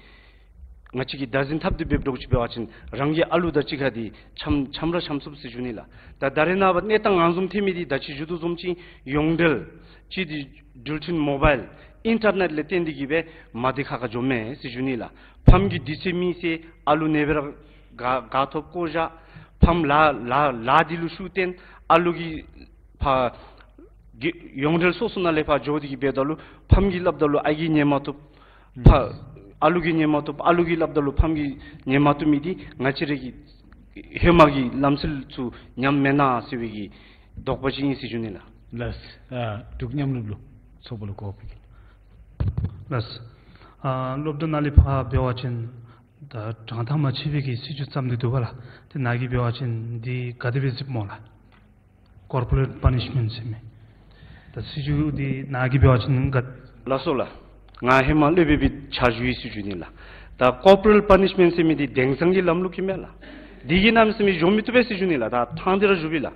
ང་བཅས་ཀྱིས་བདག་འཛིན་འཐབ་སྟེ་འབདཝ་འདྲཝ་ཅིག་འབད་བ་ཅིན་རང་གི་ཨ་ལུ་དང་གཅིག་ཁར་འདི་འཆམ་འཆམ་ར་འཆམ་ཚུགས་ཟེར་ཞུ་ནི་ལགས། ད་ད་རེས་ནངས་པ་གནས་སྟངས་ངན་འཛོམས་ཐོན་མི་འདི་ད་ཅི་ཞུ་དོ་བཟུམ་ཅིག་ཡོངས་འབྲེལ་གཅིག་འདི་འགྲུལ་འཕྲིན་མོ་བཱའིལ་ཨིན་ཊར་ནེཊ་ལས་བརྟེན་ཏེ་གི་སྦེ་མ་བདེ་ཁག་ཁ་འགྱོཝ་མས་ཟེར་ཞུ་ནི་ལགས། ཕམ་གྱིས་དུས་ཚོད་མེད་ཟེར་ཨ་ལུ་ཨ་ནེ་སྦེ་ར་དགའ་དགའ་ཐོབ་བཀོ་བཞག། ཕམ་ལཱ་ལཱ་ལཱ་འདི་ལུ་ཤུགས་བཏོན། ཨ་ལུ་གིས་ཕར་གི་ཡོངས་འབྲེལ་སོ་སོ་ནང་ལས་ཕར་འགྱོ་སྟེ་གི་འབདཝ་ད་ལུ་ཕམ་གྱིས་སླབ་ད་ལུ་ཨའི་གིས་ཉན་མ་བཏུབ། ཕར་ཨ་ལུ་གིས་ཉན་མ་བཏུབ། ཨ་ལུ་གིས་སླབ་ད་ལུ་ཕམ་གྱིས་ཉན་མ་བཏུབ་མི་འདི་ང་བཅས་ར་གི་ཧེ་མ་གི་ལམ་སྲོལ་ཚུ་ཉམས་མེན་ན་ཟེར་བའི་གི་དོགས་པ་ཅིག་ཨིན་ཟེར་ཞུ་ནི་ལགས། ལགས་སོ། ཨ་འབྲུག་མཉམ་རུབ་ལུ་ཚོགས་པ་ལུ་གོ་བ་ཕུལ་གེ། ལགས་སོ། ཨ་སློབ་གྲྭ་ནང་ལས་ཕར་འབད་བ་ཅིན་ད་དྲང་ཐག་མ་ཆོད་པའི་གི་སྲིད་བྱུས་བརྩམས་ཏེ་འདུག་པ་ལགས། དེ་ནང་གི་འབད་བ་ཅིན་འདི་ག་དེ་སྦེ་གཟིགསཔ་སྨོ་ལགས། ཀོར་པོ་རེཊ་པ་ནིཤ་མེནཊ་ཟེར་མི། ད་སྲིད་བྱུས་འདི་ནང་གི་འབད་བ་ཅིན་ག། ལགས་སོ་ལགས། ང་ཧེ་མ་སློབ་དཔོན་པའི་ཕྱག་ཞུ་ཡི་ཟེར་ཞུ་ནི་ལགས། ད་ཀོར་པོ་རེཊ་པ་ནིཤ་མེནཊ་ཟེར་མི་འདི་དེང་སང་གི་ལམ་ལུགས་ཅིག་མས་ལགས། འདི་གིས་གནམ་མེད་ས་མེད་འགྱོ་མི་བཏུབ་པས་ཟེར་ཞུ་ནི་ལགས། ད་ཐང་འདི་ར་ཞུ་བས་ལགས།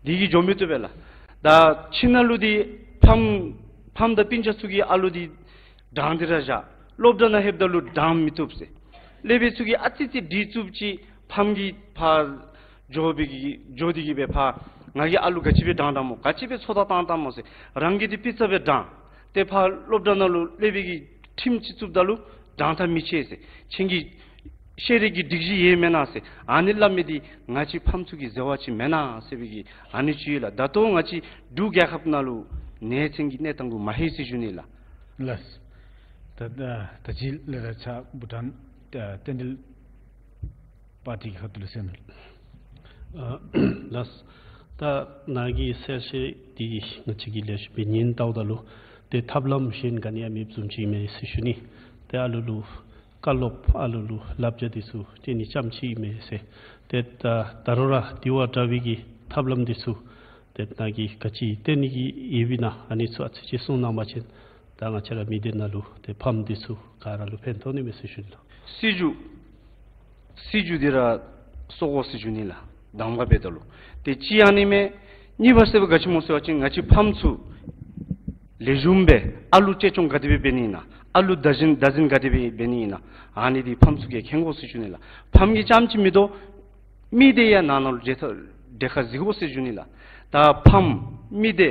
འདི་གིས་འགྱོ་མི་བཏུབ་པས་ལགས། ད་ཕྱི་ནང་ལུ་འདི་ཕམ་ཕམ་དང་སྤུན་ཆ་ཚུ་གིས་ཨ་ལུ་འདི་དྲང་སྟེ་ར་བཞག། སློབ་གྲྭ་ནང་ལྷོདཔ་ད་ལུ་དྲང་མི་བཏུབ་ཟེར། སློབ་དཔོན་ཚུ་གིས་ཨ་ཙི་ཙི་དྲི་བཙུགསཔ་ཅིག་ཕམ་གྱིས་ཕར་འགྱོ་སྦེ་གི་འགྱོ་སྟེ་གི་སྦེ་ཕར་ང་གིས་ཨ་ལུ་ག་ཅི་སྦེ་དྲང་དྲངམ་སྨོ། ག་ཅི་སྦེ་ཚོད་ལྟ་བཏང་བཏངམ་སྨོ་ཟེར། རང་གིས་འདི་སྤུས་ཚད་སྦེ་དྲང་། ཏེ་ཕར་སློབ་གྲྭ་ནང་ལུ་སློབ་དཔོན་གྱིས་ཁྲིམས་ཅིག་བཙུགསཔ་ད་ལུ་དྲང་ཐག་མི་ཆོད་ཟེར། ཁྱེད་ཀྱི་ཤེས་རིག་གི་སྒྲིག་གཞི་ཡོད་མེན་ན་ཟེར། ཨ་ནི་སླབ་མི་འདི་ང་བཅས་ཕམ་ཚུ་གི་འཛོལ་བ་ཅིག་མེན་ན་ཟེར་བའི་གི་ཨ་ནི་ཅིག་ཡོད་ལགས། ད་ལྟོ་ང་བཅས་འབྲུག་རྒྱལ་ཁབ་ནང་ལུ་ནེ་ཚན་གྱི་གནས་སྟངས་གུ་མ་ལྷོད་ཟེར་ཞུ་ནི་ལགས། ལགས། ད་ད་ཅི་ལས་ར་ཕྱག་བུ་ཊཱན་ཨ་རྟེན་འབྲེལ་པར་ཊི་གི་ཁ་ཐུག་ལས་གསན་ནི། ཨ་ལགས། ད་ནཱ་གི་གསལ་བཤད་འདི་ང་བཅས་ཀྱིས་ལེགས་ཤོམ་སྦེ་ཉན་ལྟཝ་ད་ལུ་ཏེ་ཐབས་ལམ་གཞན་ག་ནི་ཡང་མེདཔ་བཟུམ་ཅིག་ཨིན་མས་ཟེར་ཞུ་ནི། ཏེ་ཨ་ལུ་ལུ་བཀའ་སློབ་ཨ་ལུ་ལུ་བསླབ་བྱ་འདི་ཚུ་སྤྲོད་ནི་རྐྱངམ་ཅིག་ཨིན་མས་ཟེར། ཏེ་ད་ད་རུང་ར་དེ་བ་འདྲ་བའི་གི་ཐབས་ལམ་འདི་ཚུ་ཏེ་ནཱ་གིས་ག་ཅི་སྟོན་ནི་གི་ཡོདཔ་ཨིན་ན་ཨ་ནི་ཚུ་ཨ་ཙི་ཅིག་གསུང་གནང་པ་ཅིན་ད་ང་བཅས་ར་མི་སྡེ་ནང་ལུ་ཏེ་ཕམ་འདི་ཚུ་ག་ར་ལུ་ཕན་ཐོགས་ནི་མས་ཟེར་ཞུ་ནི་ལགས། སྲིད་བྱུས་སྲིད་བྱུས་འདི་ར་བཟོ་དགོ་ཟེར་ཞུ་ནི་ལགས། དང་པ་འབདཝ་ད་ལུ་ཏེ་གཅིག་ཨ་ནི་མས། གཉིས་པ་ཟེར་བ་ག་ཅི་སྨོ་ཟེར་བ་ཅིན་ང་བཅས་ཕམ་ཚུ་ལེགས་ཤོམ་སྦེ་ཨ་ལུ་གཅེས་སྐྱོང་ག་དེ་སྦེ་འབད་ནི་ཨིན་ན། ཨ་ལུ་བདག་འཛིན་བདག་འཛིན་ག་དེ་སྦེ་འབད་ནི་ཨིན་ན། ཨ་ནི་འདི་ཕམ་ཚུ་གིས་མཁྱེན་དགོ་ཟེར་ཞུ་ནི་ལགས། ཕམ་གིས་རྐྱངམ་ཅིག་མིན་འདུག། མི་སྡེ་ཡང་ནང་ན་ལུ་གྲལ་ཁར་གྲལ་ཁར་གཟིགས་དགོ་ཟེར་ཞུ་ནི་ལགས། ད་ཕམ་མི་སྡེ་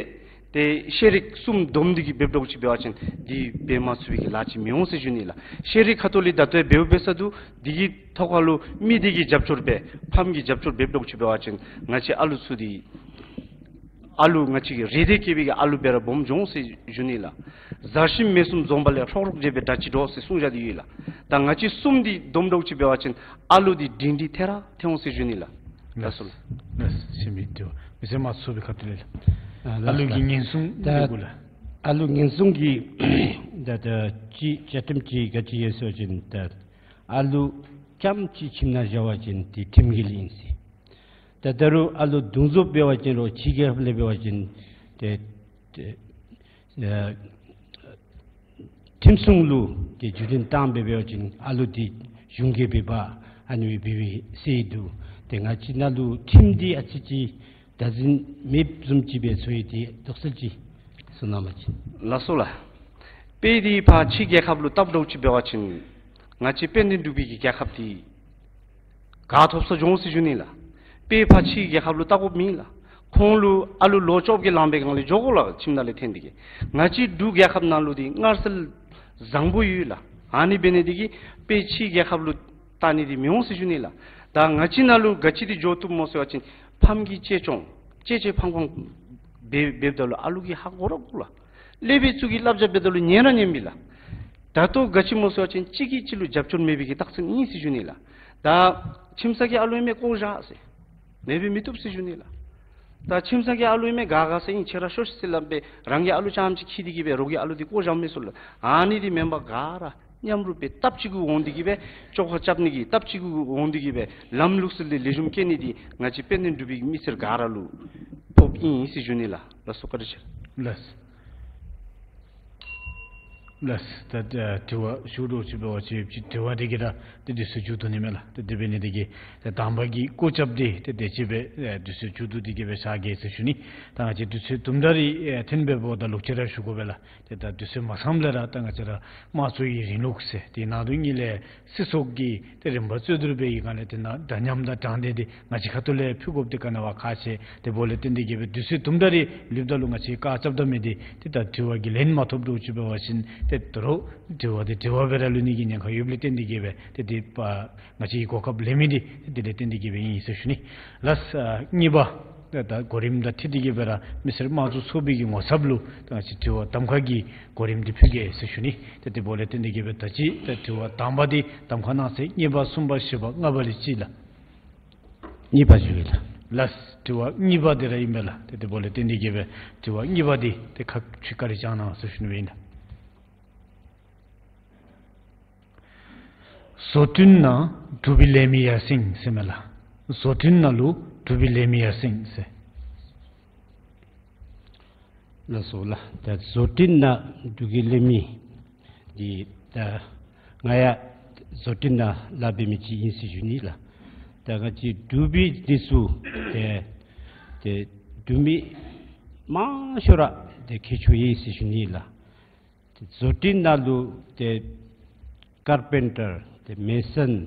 ཏེ་ཤེས་རིག་གསུམ་བསྡོམས་ཏེ་གི་འབདཝ་འདྲཝ་ཅིག་འབད་བ་ཅིན་འདི་འབད་མ་ཚུགས་པའི་གི་ལཱ་ཅིག་མི་འོང་ཟེར་ཞུ་ནི་ལགས། ཤེས་རིག་ཁ་ཐུག་ལས་ད་ལྟོ་འབདཝ་འབད་ས་འདུག། འདི་གི་ཐོག་ཁར་ལུ་མི་སྡེ་གིས་རྒྱབ་སྐྱོར་འབད་ཕམ་གིས་རྒྱབ་སྐྱོར་འབདཝ་འདྲཝ་ཅིག་འབད་བ་ཅིན་ང་བཅས་ཨ་ལུ་ཚུ་འདི་ཨ་ལུ་ང་བཅས་ཀྱི་རེ་འདོད་བསྐྱེད་པའི་གི་ཨ་ལུ་སྦེ་ར་སྦོམ་འགྱོ་འོང་ཟེར་ཞུ་ནི་ལགས། གཟར་ཤིང་མེ་གསུམ་འཛོམས་པ་ལས། ཧྲོག་ཧྲོག་བྱས་པའི་དགྲ་ཅིག་འདྲོག་ཟེར་གསུང་བྱ་འདི་ཡོད་ལགས། ད་ང་བཅས་གསུམ་འདི་བསྡོམས་འདྲཝ་ཅིག་འབད་བ་ཅིན་ཨ་ལུ་འདི་སྒྲིང་སྒྲིང་ཐེ་ར་ཐེ་འོང་ཟེར་ཞུ་ནི་ལགས། ལགས་སོ་ལགས། ལགས་སོ། ཞུ་མི་འདི་བ་མི་སེར་མང་ཚོགས་པའི་ཁ་ཐུག་ལས་ལགས། ཨ་ལུ་གི་ཉེན་སྲུང་འདི་གུ་ལགས། ཨ་ལུ་ཉེན་སྲུང་གི་ད་ད་ཅི་བཅའ་ཁྲིམས་ཅིག་ག་ཅི་ཡོད་ཟེར་བ་ཅིན་ད་ཨ་ལུ་རྐྱངམ་ཅིག་ཁྱིམ་ནང་བཞག་པ་ཅིན་འདི་ཁྲིམས་འགལ་ཨིན་ཟེར། ད་ད་རུང་ཨ་ལུ་བདུན་ཚོགས་འབད་བ་ཅིན་རོགས་ཕྱི་རྒྱལ་ཁབ་ལས་འབད་བ་ཅིན་ཏེ་ ཏེ་ཨ་ཁྲིམས་སྲུང་ལུ་ཏེ་བརྒྱུད་འཕྲིན་བཏང་སྦེ་འབད་བ་ཅིན་ཨ་ལུ་འདི་གཞུང་གིས་འབད་བ་ཨ་ནི་སྦེ་འབད་བའི་སྲོལ་འདུག། ཏེ་ང་བཅས་ནང་ལུ་ཁྲིམས་འདི་ཨ་ཙི་ཅིག་བདག་འཛིན་མེདཔ་བཟུམ་ཅིག་སྦེ་ཚོར་ཡི། ཏེ་དོགས་སེལ་ཅིག་གསུང་གནང་པ་ཅིན། ལགས་སོ་ལགས། དཔེ་འདི་ཕར་ཕྱི་རྒྱལ་ཁབ་ལུ་བལྟཝ་ད་ཅིག་འབད་བ་ཅིན་ང་བཅས་དཔལ་ལྡན་འབྲུག་པའི་གི་རྒྱལ་ཁབ་འདི་ག་ཐོབ་ས་འགྱོ་འོང་ཟེར་ཞུ་ནི་ལགས། དཔེ་ཕར་ཕྱི་རྒྱལ་ཁབ་ལུ་བལྟ་དགོཔ་མེད་ལགས། ཁོང་ལུ་ཨ་ལུ་ལོ་བཅོ་བརྒྱད་ལང་པའི་སྒང་ལས་འགྱོ་དགོ་ལགས། ཁྱིམ་ནང་ལས་འཐོན་ཏེ་གིས། ང་བཅས་འབྲུག་རྒྱལ་ཁབ་ནང་ལུ་འདི་མངར་ཚིལ་བཟང་པོ་ཡོད་ལགས། ཨ་ནི་འབད་ནི་འདི་གིས་དཔེ་ཕྱི་རྒྱལ་ཁབ་ལུ་བལྟ་ནི་འདི་མི་འོང་ཟེར་ཞུ་ནི་ལགས། ད་ང་བཅས་ནང་ལུ་ག་ཅི་འདི་འགྱོ་བཏུབ་སྨོ་ཟེར་བ་ཅིན་ཕམ་གྱིས་གཅེས་སྐྱོང་གཅེས་གཅེས་ཕངས་ཕངས་འབད་འབདཝ་ད་ལུ་ཨ་ལུ་གིས་ཧ་གོ་ར་གོ་ལགས། སློབ་དཔོན་ཚུ་གིས་བསླབ་བྱ་འབདཝ་ད་ལུ་ཉན་ར་ཉནམ་མས་ལགས། ད་ལྟོ་ག་ཅི་སྨོ་ཟེར་བ་ཅིན་གཅིག་གིས་གཅིག་ལུ་རྒྱབ་སྐྱོར་མེད་པའི་གི་རྟགས་མཚན་ཨིན་ཟེར་ཞུ་ནི་ལགས། ད་ཁྱིམ་ཚང་གི་ཨ་ལུ་ཨིན་མས་བཀོ་བཞག་ཟེར། མེད་པའི་མི་བཏུབ་ཟེར་ཞུ་ནི་ལགས། ད་ཁྱིམ་ཚང་གི་ཨ་ལུ་ཨིན་མས་ག་ག་ཟེར་ཨིན་ཁྱེད་ར་ཤོག་ཤིག་ཟེར་སླབ་སྦེ་རང་གི་ཨ་ལུ་རྐྱངམ་ཅིག་འཁྱིད་དེ་གིས་སྦེ་རོགས་ཀྱི་ཨ་ལུ་འདི་བཀོ་བཞགཔ་མས་ཟེར་ལགས། ཨ་ནི་འདི་མེན་པར་ག་ར་མཉམ་རུབ་སྦེ་སྟབས་གཅིག་གུ་འོང་སྟེ་གིས་སྦེ་བཅོ་ཁ་རྐྱབ་ནི་གི་སྟབས་གཅིག་གུ་འོང་སྟེ་གིས་སྦེ་ལམ་ལུགས་སྲོལ་ལེགས་ཤོམ་བསྐྱེད་ནི་འདི་ང་བཅས་དཔལ་ལྡན་འབྲུག་པའི་མི་སེར་ག་ར་ལུ་ཕོགཔ་ཨིན་ཟེར་ཞུ་ནི་ལགས། ལགས་སོ་བཀའ་དྲིན་ཆེ། ལགས། ལགས། ད་ཨ་དྲི་བ་ཞུ་དོ་ཅིག་འབད་བ་ཅིན་དྲི་བ་འདི་གིས་ར་ཏེ་དུས་ཚོད་མཇུག་བསྡུ་ནི་མས་ལགས། ཏེ་དེ་འབད་ནི་འདི་གིས་ཏེ་དང་པ་གི་བཀོད་ཁྱབ་འདི་ཏེ་དེ་ཅིག་སྦེ་ཨ་དུས་ཚོད་མཇུག་བསྡུ་སྟེ་གིས་སྦེ་བཞག་གེ་ཟེར་ཞུ་ནི། ད་ང་བཅས་དུས་ཚོད་དུམ་གྲ་རེ་ཨེ་འཐོན་པས་འབདཝ་ད་ལོག་ཅི་ར་ཞུ་དགོ་པས་ལགས། ཏེ་ད་དུས་ཚོད་མ་ཚངམ་ལས་ར་ད་ང་བཅས་ར་དམངས་གཙོའི་རིང་ལུགས་ཟེར་དེ་ནང་དོན་གཉིས་ལས་སྲིད་ཚོགས་ཀྱི་ཏེ་རིམ་པ་རྩོད་བསྡུར་འབད་བའི་སྒང་ལས་ཏེ་ནཱ་འདྲ་མཉམ་དང་དྲང་བདེན་འདི་ང་བཅས་ཁ་ཐུག་ལས་ཕུལ་དགོཔ་འདི་ག་ནི་བ་ཁག་ཆེ། དེ་འབདཝ་ལས་བརྟེན་ཏེ་གིས་སྦེ་དུས་ཚོད་དུམ་གྲ་རེ་ལུསཔ་ད་ལུ་ང་བཅས་བཀག་རྐྱབ་ད་མི་འདི་ཏེ་ད་དྲི་བ་གི་ལན་མ་ཐོབ་དོ་ཅིག་འབད་བ་ཅིན་ཏེ་དོ་རུང་དྲི་བ་འདི་དྲི་བ་སྦེ་ར་ལུས་ནི་གི་ཉེན་ཁ་ཡོདཔ་ལས་བརྟེན་ཏེ་གིས་སྦེ་ཏེ་དེ་པ་ང་བཅས་ཀྱི་གོ་སྐབས་ལེན་མི་འདི་དེ་ལས་བརྟེན་ཏེ་གིས་སྦེ་ཨིན་ཟེར་ཞུ་ནི། ལགས། ཨ་གཉིས་པ། ད་ད་གོ་རིམ་དང་འཁྲིལ་ཏེ་གིས་སྦེ་ར་མི་སེར་དམངས་གཙོ་ཚོགས་པའི་གི་ངོ་ཚབ་ལུ་ད་ང་བཅས་དྲི་བ་གདམ་ཁ་གི་གོ་རིམ་འདི་ཕུལ་གེ་ཟེར་ཞུ་ནི། ཏེ་དེ་འབདཝ་ལས་བརྟེན་ཏེ་གིས་སྦེ་ད་ཅི་ད་དྲི་བ་དང་པ་འདི་གདམ་ཁ་གནང་ས་གཉིས་པ་གསུམ་པ་བཞི་པ་ལྔ་པ་ལས་ཅིག་ལགས། གཉིས་པ་ཞུ་གེ་ལགས། ལགས། དྲི་བ་གཉིས་པ་འདི་ར་ཨིན་པས་ལགས། ཏེ་དེ་འབདཝ་ལས་བརྟེན་ཏེ་གིས་སྦེ་དྲི་བ་གཉིས་པ་འདི་ཏེ་ཁག་ཆེ་བཀའ་དྲིན་བསྐྱང་གནང་ཟེར་ཞུ་ནི་སྦེ་ཨིན་ལགས། བཟོ་སྐྲུན་ནང་འབྲུག་པའི་ལས་མི་ཡར་སེང་ཟེར་མས་ལགས། བཟོ་སྐྲུན་ནང་ལུ་འབྲུག་པའི་ལས་མི་ཡར་སེང་ཟེར། ལགས་སོ་ལགས། ད་བཟོ་སྐྲུན་ནང་འབྲུག་གི་ལས་མི་འདི་ད་ང་ཡང་བཟོ་སྐྲུན་ནང་ལཱ་འབད་མི་ཅིག་ཨིན་ཟེར་ཞུ་ནི་ལགས། ད་ང་བཅས་འབྲུག་པའི་འདི་ཚུ་ཏེ་ཏེ་འབྲུག་མི་མང་ཤོས་ར་ཏེ་མཁས་མཆོག་ཨིན་ཟེར་ཞུ་ནི་ལགས། ཏེ་བཟོ་སྐྲུན་ནང་ལུ་ཏེ་ཀར་པེན་ཊར་ཏེ་མེ་སཱན་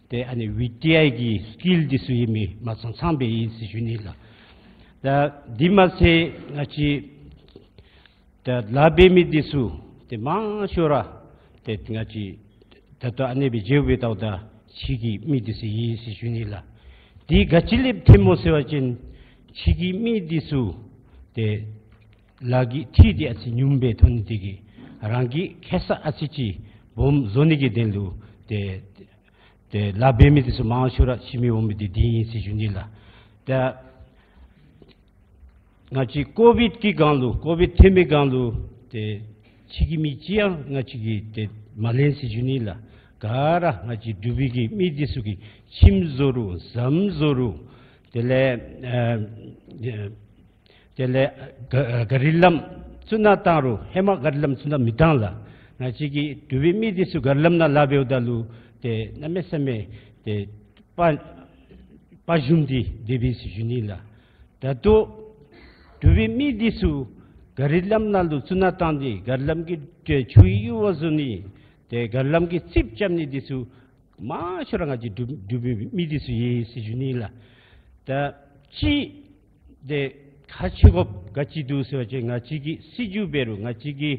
ཏེ་ཨ་ནི་བི་ཊི་ཨའི་གི་སི་ཀིལ་འདི་ཚུ་ཡོད་མི་མ་ཚང་ཚངམ་སྦེ་ཨིན་ཟེར་ཞུ་ནི་ལགས། ད་འདི་མ་ཚད་ང་བཅས་ད་ལཱ་འབད་མི་འདི་ཚུ་ཏེ་མང་ཤོས་ར་ཏེ་ང་བཅས་ད་ལྟོ་ཨ་ནི་སྦེ་མཇལཝ་ད་ད་ཕྱི་གི་མི་འདི་ཚུ་ཨིན་ཟེར་ཞུ་ནི་ལགས། འདི་ག་ཅི་ལས་བརྟེན་སྨོ་ཟེར་བ་ཅིན་ཕྱི་གི་མི་འདི་ཚུ་ཏེ་ལཱ་གི་འཐུས་འདི་ཨ་ཙི་ཉུངམ་སྦེ་མཐོང་ནི་འདི་གིས་རང་གི་ཁེ་ས་ཨ་ཙི་ཅིག་སྦོམ་བཟོ་ནི་གི་དོན་ལུ་ཏེ་ཏེ་ལཱ་འབད་མི་འདི་ཚུ་མང་ཤོས་ར་ཕྱི་མི་འོང་མི་འདི་འདི་ཨིན་ཟེར་ཞུ་ནི་ལགས། ད་ང་བཅས་ཀོ་བིཌ་ཀྱི་སྒང་ལུ་ཀོ་བིཌ་ཐོན་མི་སྒང་ལུ་ཏེ་ཕྱི་གི་མི་ཅིག་ཡང་ང་བཅས་ཀྱིས་ཏེ་མ་ལེན་ཟེར་ཞུ་ནི་ལགས། ག་ར་ང་བཅས་འབྲུག་པའི་གི་མི་འདི་ཚུ་གིས་ཁྱིམ་བཟོ་རུང་ཟམ་བཟོ་རུང་དེ་ལས་ཨ་དེ་ལས་ག་ག་རི་ལམ་ཚུ་ནང་བཏང་རུང་ཧེ་མ་ག་རི་ལམ་ཚུ་ནང་མི་བཏང་ལགས། ང་བཅས་ཀྱི་འབྲུག་པའི་མི་འདི་ཚུ་ག་རི་ལམ་ནང་ལཱ་འབདཝ་ད་ལུ་ཏེ་གནམ་མེད་ས་མེད་ཏེ་དཔའ་དཔའ་ཞུམ་སྟེ་སྡོདཔ་ཨིན་ཟེར་ཞུ་ནི་ལགས། ད་ལྟོ་འབྲུག་པའི་མི་འདི་ཚུ་ག་རི་ལམ་ནང་ལུ་ཚུ་ནང་བཏང་སྟེ་ག་རི་ལམ་གྱི་ཆུའི་ཡུར་བ་བཟོ་ནི་ཏེ་ག་རི་ལམ་གྱི་རྩིགཔ་རྐྱབ་ནི་འདི་ཚུ་མང་ཤོས་ར་ང་བཅས་འབྲུག་འབྲུག་པའི་མི་འདི་ཚུ་ཨིན་ཟེར་ཞུ་ནི་ལགས། ད་ཅི་ཏེ་ཁག་ཆེ་དགོཔ་ག་ཅི་འདུག་ཟེར་བ་ཅིན་ང་བཅས་ཀྱི་སྲིད་བྱུས་འབད་རུང་ང་བཅས་ཀྱི་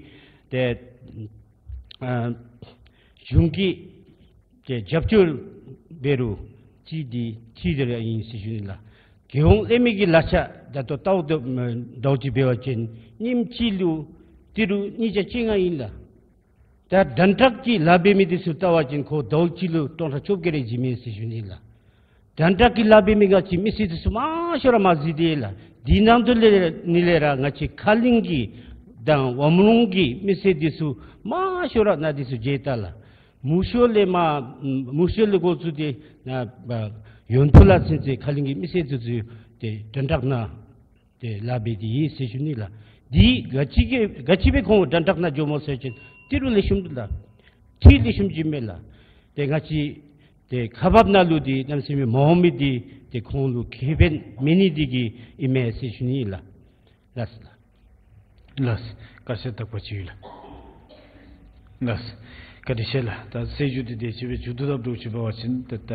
ཏེ་ཨ་གཞུང་གི་ཏེ་རྒྱབ་སྐྱོར་འབད་རུང་ཅིག་འདི་ཅིག་འདི་ར་ཨིན་ཟེར་ཞུ་ནི་ལགས། རྒྱལ་ཡོངས་ལས་མི་གི་ལག་ཆ་ད་ལྟོ་ལྟཝ་ད་ལྟཝ་ཅིག་འབད་བ་ཅིན་ཉིནམ་གཅིག་ལུ་ཏི་རུ་ཉིས་བརྒྱ་བཅོ་ལྔ་ཨིན་ལགས། ད་དོན་དག་གི་ལཱ་འབད་མི་འདི་ཚུ་ལྟ་བ་ཅིན་ཁོ་ཟླཝ་གཅིག་ལུ་སྟོང་ཕྲག་བཅོ་བརྒྱད་རེ་བྱིན་མས་ཟེར་ཞུ་ནི་ལགས། དོན་དག་གི་ལཱ་འབད་མི་ང་བཅས་མི་སེར་འདི་ཚུ་མང་ཤོས་ར་མ་གཟིགས་ཏེ་ལགས། འདི་ནང་དོན་ལས་ནི་ལས་ར་ང་བཅས་ཁ་གླིང་གི་དང་ཝམ་རོང་གི་མི་སེར་འདི་ཚུ་མང་ཤོས་ར་ནཱ་འདི་ཚུ་མཇལ་ད་ལགས། མུ་ཤོ་ལས་མ་མུ་ཤོ་ལས་འགོ་བཙུགས་ཏེ་ནཱ་ཡོན་ཕུ་ལ་ཚུན་ཚོད་ཁ་གླིང་གི་མི་སེར་འདི་ཚུ་ཏེ་དོན་དག་ནང་ཏེ་ལཱ་འབད་དེ་ཡོད་ཟེར་ཞུ་ནི་ལགས། འདི་ག་ཅི་གི་ག་ཅི་སྦེ་ཁོང་དྲན་དྲགས་ནང་འགྱོཝ་སྨོ་ཟེར་བ་ཅིན་ཏི་རུ་ལེགས་ཤོམ་འདུག་ལགས། ཁྲལ་ལེགས་ཤོམ་བྱིནམ་མས་ལགས། ཏེ་ང་བཅས་ཏེ་ཁག་འབགཔ་ནང་ལུ་འདི་གནམ་མེད་ས་མེད་མ་འོང་མི་འདི་ཏེ་ཁོང་ལུ་ཁེ་ཕན་མེད་ནི་འདི་གིས་ཨིན་མས་ཟེར་ཞུ་ནི་ལགས། ལགས་ལགས། ལགས། བཀའ་དྲིན་དག་པ་ཅིག་ཡོད་ལགས། ལགས། བཀའ་དྲིན་ཆེ་ལགས། ད་གསལ་ཞུ་འདི་དེ་ཅིག་སྦེ་མཇུག་བསྡུ་དཔ་འདྲཝ་ཅིག་འབད་བ་ཅིན་ད་ད་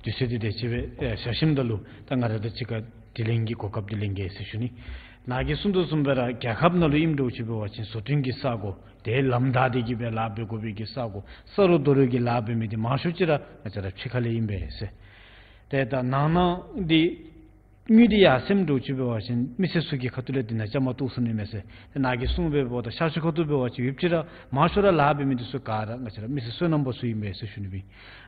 དུས་ཚོད་འདི་དེ་ཅིག་སྦེ་ཨེ་བཞག་ཞིནམ་ད་ལུ་ད་ང་ར་དང་གཅིག་ཁར་དྲི་ལན་གྱི་གོ་སྐབས་འདི་ལེན་གེ་ཟེར་ཞུ་ནི། ནཱ་གིས་གསུངས་དོ་བཟུམ་སྦེ་ར་རྒྱལ་ཁབ་ནང་ལུ་ཨིནམ་འདྲཝ་ཅིག་འབད་བ་ཅིན་བཟོ་སྐྲུན་གྱི་ས་གོ་དེ་ལམ་བདའ་སྟེ་གིས་སྦེ་ལཱ་འབད་དགོ་པའི་གི་ས་གོ་ས་རོ་རྡོ་རོ་གི་ལཱ་འབད་མི་འདི་མང་ཤོས་ཅིག་ར་ང་བཅས་ར་ཕྱི་ཁ་ལས་ཨིན་པས་ཟེར། ཏེ་ད་ནང་ན་འདི་དངུལ་འདི་ཡར་སེངམ་འདྲཝ་ཅིག་འབད་བ་ཅིན་མི་སེར་ཚུ་གི་ཁ་ཐུག་ལས་འདི་ནང་བཅའ་མར་གཏོགས་ཚུགས་ནི་མས་ཟེར། ཏེ་ནཱ་གིས་གསུངས་པའི་འབདཝ་ད་ཤར་ཕྱོགས་ཁ་ཐུག་འབད་བ་ཅིན་ཡོདཔ་ཅིག་ར་མང་ཤོས་ར་ལཱ་འབད་མི་འདི་ཚུ་ག་ར་ང་བཅས་ར་མི་སེར་སོ་ནམ་པ་ཚུ་ཨིན་པས་ཟེར་ཞུ་ནི་སྦེ།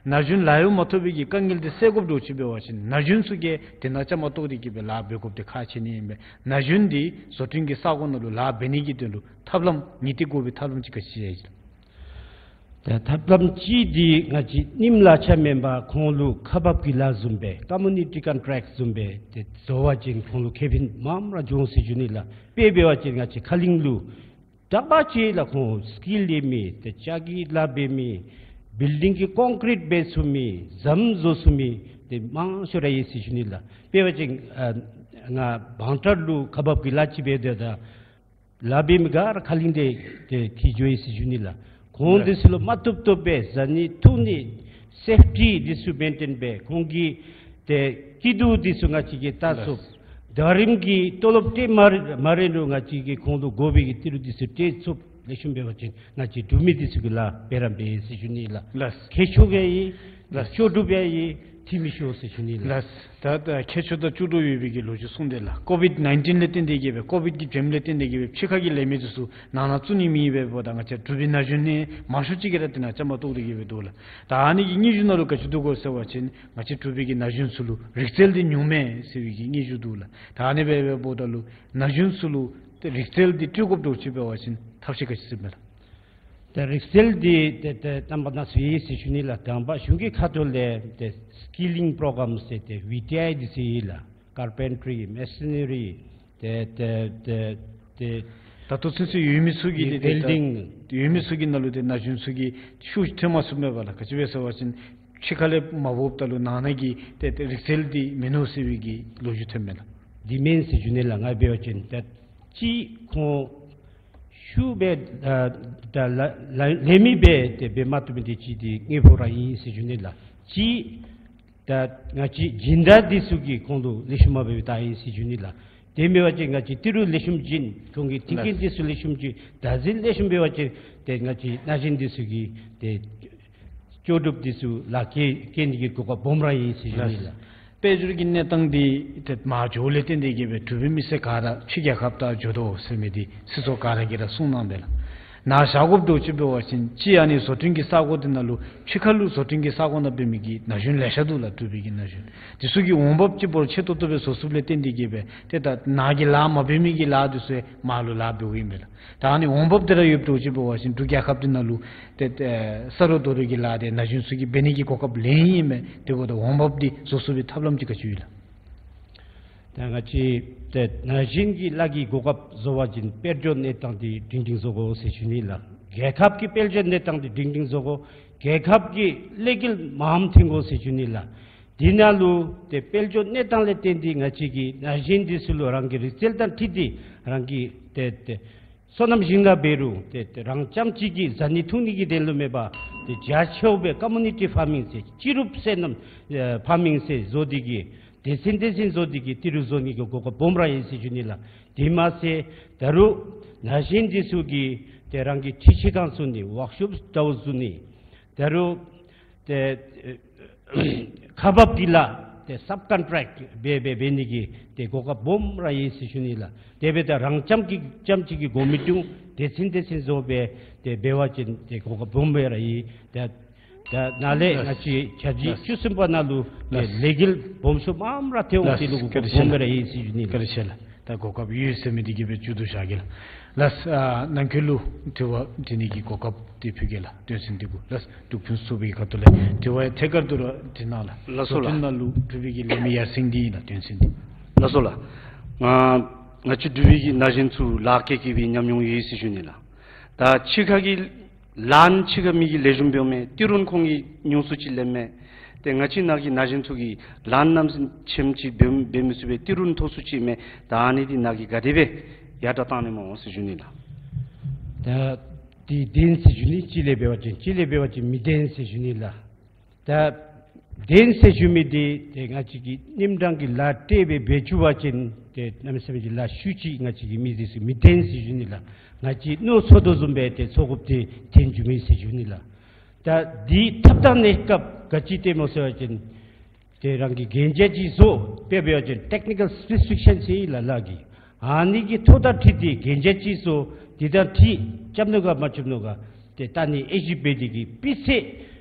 ན་གཞོན་ལཱ་གཡོག་མ་ཐོབ་པའི་གི་དཀའ་ངལ་འདི་སེལ་དགོཔ་འདྲཝ་ཅིག་འབད་བ་ཅིན་ན་གཞོན་ཚུ་གིས་འདི་ནང་བཅའ་མར་གཏོགས་ཏེ་གིས་སྦེ་ལཱ་འབད་དགོཔ་འདི་ཁག་ཆེ་ནི་ཨིན་པས། ན་གཞོན་འདི་བཟོ་སྐྲུན་གྱི་ས་གོ་ནང་ལུ་ལཱ་འབད་ནི་གི་དོན་ལུ་ཐབས་ལམ་ངེས་ཏིག་དགོ་པའི་ཐབས་ལམ་ཅིག་ག་ཅི་ཡོད་ལགས། ད་ཐབས་ལམ་གཅིག་འདི་ང་བཅས་རྙིངམ་ལག་ཆ་མེན་པར་ཁོང་ལུ་ཁག་འབག་གི་ལཱ་བཟུམ་སྦེ་ཀོ་མུ་ནི་ཊི་ཀོན་ཊེཀཊ་བཟུམ་སྦེ་ཏེ་བཟོ་བ་ཅིན་ཁོང་ལུ་ཁེ་ཕན་མངམ་ར་འབྱུང་ཟེར་ཞུ་ནི་ལགས། དཔེ་འབད་བ་ཅིན་ང་བཅས་ཁ་གླིང་ལུ་དྲག་པ་ཅིག་ལགས། ཁོང་སི་ཀིལ་ཡོད་མི་ཏེ་ལྕགས་ཀྱི་ལཱ་འབད་མི་བིལ་ཌིང་གི་ཀོང་ཀྲིཊ་འབད་ཚུགས་མི་ཟམ་བཟོ་ཚུགས་མི་ཏེ་མང་ཤོས་ར་ཡོད་ཟེར་ཞུ་ནི་ལགས། དཔེ་འབད་བ་ཅིན་ཨ་ང་བང་ཊར་ལུ་ཁག་འབག་གི་ལཱ་ཅིག་འབད་དེ་ད་ལཱ་འབད་མི་ག་ར་ཁ་གླིང་ལས་ཏེ་འཁྱིད་འགྱོ་ཡི་ཟེར་ཞུ་ནི་ལགས། ཁོང་འདི་ཚུ་ལུ་མ་བཏུབ་བཏུབ་སྦེ་བཟའ་ནི་འཐུང་ནི་སེཕ་ཊི་འདི་ཚུ་མེན་ཊེན་འབད་ཁོང་གི་ཏེ་སྐྱིད་སྡུག་འདི་ཚུ་ང་བཅས་ཀྱིས་བལྟ་ཚུགས། ལགས། ཟླ་རིམ་གྱི་ཏོ་ལོབ་སྤྲོད་མ་མ་རན་རུང་ང་བཅས་ཀྱིས་ཁོང་ལུ་དགོ་པའི་གི་ཏི་རུ་འདི་ཚུ་སྤྲོད་ཚུགས། ལེགས་ཤོམ་འབད་བ་ཅིན་ང་བཅས་འབྲུག་མི་འདི་ཚུ་གི་ལཱ་འབད་ར་འབད་ཟེར་ཞུ་ནི་ལགས། ལགས། མཁས་མཆོག་ཡང་ཡོད། ལགས། ལྕོགས་གྲུབ་ཡང་ཡོད། འཐུས་མི་ཤོག་ཟེར་ཞུ་ནི་ལགས། ལགས། ད་ད་མཁས་མཆོག་དང་ལྕོགས་གྲུབ་ཡོད་པའི་གི་ལོ་རྒྱུས་གསུངས་ཏེ་ལགས། ཀོ་ཝིཌ་ནའིན་ཊིན་ལས་བརྟེན་ཏེ་གིས་སྦེ་ཀོ་ཝིཌ་གི་བྱེམ་ལས་བརྟེན་ཏེ་གིས་སྦེ་ཕྱི་ཁ་གི་ལས་མི་འདི་ཚུ་ནང་ན་བཙུགས་ནི་མེད་པའི་འབདཝ་ད་ང་བཅས་འབྲུག་པའི་ན་གཞོན་ནི་མང་ཤོས་ཅིག་གིས་ར་འདི་ནང་བཅའ་མར་གཏོགས་ཏེ་གིས་སྦེ་འདུག་ལགས། ད་ཨ་ནི་གི་སྙན་ཞུ་ནང་ལུ་ག་ཅི་འདུག་གོ་ཟེར་བ་ཅིན་ང་བཅས་འབྲུག་པའི་གི་ན་གཞོན་ཚུ་ལུ་རིག་རྩལ་འདི་ཉུང་མས་ཟེར་བའི་གི་སྙན་ཞུ་འདུག་ལགས། ད་ཨ་ནི་སྦེ་འབདཝ་ད་ལུ་ན་གཞོན་ཚུ་ལུ་ཏེ་རིག་རྩལ་འདི་སྤྲོད་དགོཔ་འདྲཝ་ཅིག་འབད་བ་ཅིན་ཐབས་ཤེས་ག་ཅི་ཟེར་མས་ལགས། ཏེ་རིག་རྩལ་འདི་ཏེ་ཏེ་རྣམ་པ་སྣ་ཚོགས་ཡོད་ཟེར་ཞུ་ནི་ལགས། དང་པ་གཞུང་གི་ཁ་ཐུག་ལས་ཏེ་སི་ཀི་ལིང་པོ་རོ་གརམ་ཟེར་ཏེ་ཝི་ཊི་ཨའི་འདི་ཚུ་ཡོད་ལགས། ཀར་པེན་ཊི་རི་མེ་སོ་ནེ་རི་ཏེ་ཏེ་ཏེ་ཏེ་ད་ལྟོ་ཚུན་ཚོད་ཡོད་མི་ཚུ་གི་ཏེ་ཏེ་ཝེལ་ཌིང་ཡོད་མི་ཚུ་གི་ནང་ལུ་ཏེ་ན་གཞོན་ཚུ་གིས་ཤུགས་ཐོན་མ་ཚུགསཔ་མས་པ་ལགས། ག་ཅི་སྦེ་ཟེར་བ་ཅིན་ཕྱི་ཁ་ལས་མ་འབདཝ་ད་ལུ་ནང་ན་གི་ཏེ་ཏེ་རིག་རྩལ་འདི་མིན་ནུག་ཟེར་བའི་གི་ལོ་རྒྱུས་ཐོན་མས་ལགས། འདི་མེན་ཟེར་ཞུ་ནི་ལགས། ང་འབད་བ་ཅིན་ཏེ་གཅིག་ཁོང་ཤུགས་སྦེ་ཨ་ད་ལ་ལ་ལས་མི་སྦེ་ཏེ་འབད་མ་བཏུབ་མི་འདི་གཅིག་འདི་དངོས་པོ་ར་ཨིན་ཟེར་ཞུ་ནི་ལགས། གཅིག་ད་ང་བཅས་སྦྱིན་བདག་འདི་ཚུ་གིས་ཁོང་ལུ་ལེགས་ཤོམ་མ་འབད་བར་བཏང་ཡི་ཟེར་ཞུ་ནི་ལགས། དེ་མེན་པ་ཅིན་ང་བཅས་ཏི་རུ་ལེགས་ཤོམ་བྱིན་ཁོང་གི་མཐུན་རྐྱེན་འདི་ཚུ་ལེགས་ཤོམ་བྱིན་བདག་འཛིན་ལེགས་ཤོམ་འབད་བ་ཅིན་ཏེ་ང་བཅས་ན་གཞོན་འདི་ཚུ་གིས་ཏེ་ལྕོགས་གྲུབ་འདི་ཚུ་ལག་ཁྱེར་བཀལ་ནི་གི་གོ་སྐབས་སྦོམ་ར་ཨིན་ཟེར་ཞུ་ནི་ལགས། དཔལ་འབྱོར་གྱི་གནས་སྟངས་འདི་ཏེ་མར་འགྱོཝ་ལས་བརྟེན་ཏེ་གིས་སྦེ་འབྲུག་པའི་མི་སེར་ག་ར་ཕྱི་རྒྱལ་ཁབ་ནང་འགྱོ་དོ་ཟེར་མི་འདི་སྲིད་ཚོགས་ག་ར་གིས་ར་གསུངས་གནང་པས་ལགས། ནཱ་བཞག་དགོཔ་འདྲཝ་ཅིག་འབད་བ་ཅིན་གཅིག་ཨ་ནི་བཟོ་སྐྲུན་གྱི་ས་གོ་འདི་ནང་ལུ་ཕྱི་ཁ་ལུ་བཟོ་སྐྲུན་གྱི་ས་གོ་ནང་འབད་མི་གི་ན་གཞོན་ལེ་ཤ་འདུག་ལགས། འབྲུག་པའི་གི་ན་གཞོན་འདི་ཚུ་གི་འོང་འབབ་ཅིག་འབོར་ཆེ་ཏོག་ཏོ་སྦེ་བཟོ་ཚུགསཔ་ལས་བརྟེན་ཏེ་གིས་སྦེ་ཏེ་ད་ནཱ་གི་ལཱ་མ་འབད་མི་གི་ལཱ་འདི་ཚུ་མར་ལུ་ལཱ་འབདཝ་ཨིན་པས་ལགས། ད་ཨ་ནི་འོང་འབབ་འདི་ར་ཡོདཔ་འདྲཝ་ཅིག་འབད་བ་ཅིན་འབྲུག་རྒྱལ་ཁབ་འདི་ནང་ལུ་ཏེ་ཏེ་ས་རོ་རྡོ་རོ་གི་ལཱ་འདི་ན་གཞོན་ཚུ་གིས་འབད་ནི་གི་གོ་སྐབས་ལེན་ནི་ཨིན་མས། དེ་འབདཝ་ད་འོང་འབབ་འདི་བཟོ་ཚུགས་པའི་ཐབས་ལམ་ཅིག་ག་ཅི་ཡོད་ལགས། ད་ང་བཅས་ཏེ་ན་གཞོན་གྱི་ལཱ་གི་གོ་སྐབས་བཟོ་བ་ཅིན་དཔལ་འབྱོར་གནས་སྟངས་འདི་སྒྲིང་སྒྲིང་བཟོ་དགོ་ཟེར་ཞུ་ནི་ལགས། རྒྱལ་ཁབ་ཀྱི་དཔལ་འབྱོར་གནས་སྟངས་འདི་སྒྲིང་སྒྲིང་བཟོ་དགོ། རྒྱལ་ཁབ་ཀྱི་ལས་འགུལ་མངམ་ཐོན་དགོ་ཟེར་ཞུ་ནི་ལགས། དེ་ནང་ལུ་ཏེ་དཔལ་འབྱོར་གནས་སྟངས་ལས་བརྟེན་ཏེ་ང་བཅས་ཀྱི་ན་གཞོན་འདི་ཚུ་ལུ་རང་གི་རིག་རྩལ་དང་འཁྲིལ་ཏེ་རང་གི་ཏེ་ཏེ་སོ་ནམ་ཞིང་ལཱ་འབད་རུང་ཏེ་ཏེ་རང་རྐྱངམ་གཅིག་གིས་བཟའ་ནི་འཐུང་ནི་གི་དོན་ལུ་མེན་པར་ཏེ་རྒྱ་ཆེཝ་སྦེ་ཀོ་མུ་ནི་ཊི་ཕར་མིང་ཟེར་སྤྱི་རུབ་སོ་ནམ་ཨེ་ཕར་མིང་ཟེར་བཟོ་སྟེ་གིས་སྡེ་ཚན་སྡེ་ཚན་བཟོ་སྟེ་གིས་ཏི་རུ་བཟོ་ནི་གི་གོ་སྐབས་སྦོམ་ར་ཡོད་ཟེར་ཞུ་ནི་ལགས། དེ་མ་ཚད་ད་རུང་ན་གཞོན་འདི་ཚུ་གིས་ཏེ་རང་གི་འཕྲུལ་ཆས་ཁང་བཟོ་ནི་ཝརཀ་ཤོབ་འདྲཝ་བཟོ་ནི་ད་རུང་ཏེ་ཨེ་ཁག་འབག་གི་ལཱ་ཏེ་སབ་ཀོན་ཊེཀཊ་འབད་འབད་འབད་ནི་གི་ཏེ་གོ་སྐབས་སྦོམ་ར་ཡོད་ཟེར་ཞུ་ནི་ལགས། དེ་འབདཝ་ད་རང་རྐྱངམ་གཅིག་རྐྱངམ་གཅིག་གིས་དགོ་མི་འདུག། སྡེ་ཚན་སྡེ་ཚན་བཟོ་སྦེ་ཏེ་འབད་བ་ཅིན་ཏེ་གོ་སྐབས་སྦོམ་སྦེ་ར་ཡོད། ཏེ་ད་ནཱ་ལས་ང་བཅས་ཆ་རྒྱུས་བཅུ་གསུམ་པ་ནང་ལུ་ཏེ་ལས་འགུལ་སྦོམ་ཤོས་མངམ་ར་ཐོན་འོང་། ཏེ་ལུ་གོ་སྐབས་སྦོམ་སྦེ་ར་ཡོད་ཟེར་ཞུ་ནི་ལགས། བཀའ་དྲིན་ཆེ་ལགས། ད་གོ་སྐབས་ཡོད་ཟེར་མི་འདི་གིས་སྦེ་མཇུག་བསྡུ་བཞག་གེ་ལགས། ལགས། ཨ་ནང་འཁོད་ལུ་དྲི་བ་དྲི་ནི་གི་གོ་སྐབས་འདི་ཕུལ་གེ་ལགས། དོན་ཚན་འདི་གུ་ལགས། འབྲུག་ཕུན་སུམ་ཚོགས་པའི་ཁ་ཐུག་ལས་དྲི་བ་ཡང་ཐད་ཀར་དུ་ར་དྲི་གནང་ལགས། ལགས་སོ་ལགས། བཟོ་སྐྲུན་ནང་ལུ་འབྲུག་པའི་གི་ལས་མི་ཡར་སེང་འདི་ཨིན་ལགས། དོན་ཚན་འདི། ལགས་སོ་ལགས། ང་ ང་བཅས་འབྲུག་པའི་གི་ན་གཞོན་ཚུ་ལཱ་བཀལ་བཀལ་བའི་ཉམས་མྱོང་ཡོད་ཟེར་ཞུ་ནི་ལགས། ད་ཕྱི་ཁ་གི་ལཱ་ཕྱི་ཁ་མི་གིས་ལེགས་ཤོམ་འབདཝ་མས། ཏི་རུ་ཁོང་གིས་ཉུང་སུ་ཅིག་ལེན་མས། ཏེ་ང་བཅས་ནཱ་གི་ན་གཞོན་ཚུ་གིས་ལཱ་གནམ་མེད་ས་མེད་ཅིག་འབད་འབད་མི་ཚུགས་པས། ཏི་རུ་མཐོ་སུ་ཅིག་མས། ད་ཨ་ནི་འདི་ནཱ་གིས་ག་དེ་སྦེ་ཡར་དྲག་བཏང་ནི་སྨོ་ཟེར་ཞུ་ནི་ལགས། ད་འདི་བདེན་ཟེར་ཞུ་ནི། གཅིག་ལས་འབད་བ་ཅིན་གཅིག་ལས་འབད་བ་ཅིན་མི་བདེན་ཟེར་ཞུ་ནི་ལགས། ད་བདེན་ཟེར་ཞུ་མི་འདི་ཏེ་ང་བཅས་ཀྱིས་རྙིང་གྲངས་ཀྱི་ལཱ་སྤྲོད་སྦེ་འབད་བཅུག་པ་ཅིན་ཏེ་གནམ་མེད་ས་མེད་ཀྱི་ལཱ་ཤུལ་ཅིག་ང་བཅས་ཀྱི་མི་འདི་ཚུ་མི་བདེན་ཟེར་ཞུ་ནི་ལགས། ང་བཅས་མནོ་ཚོར་དོ་བཟུམ་སྦེ་ཏེ་ཚོར་དགོཔ་འདི་ཐོན་འགྱོ་མས་ཟེར་ཞུ་ནི་ལགས། ད་འདི་ཐབས་དང་གནས་སྐབས་ག་ཅི་སྟོནམ་སྨོ་ཟེར་བ་ཅིན་ཏེ་རང་གིས་གན་རྒྱ་ཅིག་བཟོ་སྦེ་འབད་བ་ཅིན་ཊེག་ནི་ཀཱལ་སི་པེ་སི་ཕི་ཀེ་ཤཱན་ཟེར་ཡི་ལགས་ལཱ་གི། ཨ་ནི་གི་ཐོ་དང་འཁྲིལ་ཏེ་གན་རྒྱ་ཅིག་བཟོ། དེ་དང་འཁྲིལ་རྐྱབ་ནུག་ག་མ་རྐྱབ་ནུག་ག་ཏེ་ད་ནི་ཨེ་ཞིབ་འབད་དེ་གིས་སྤུས་ཚད་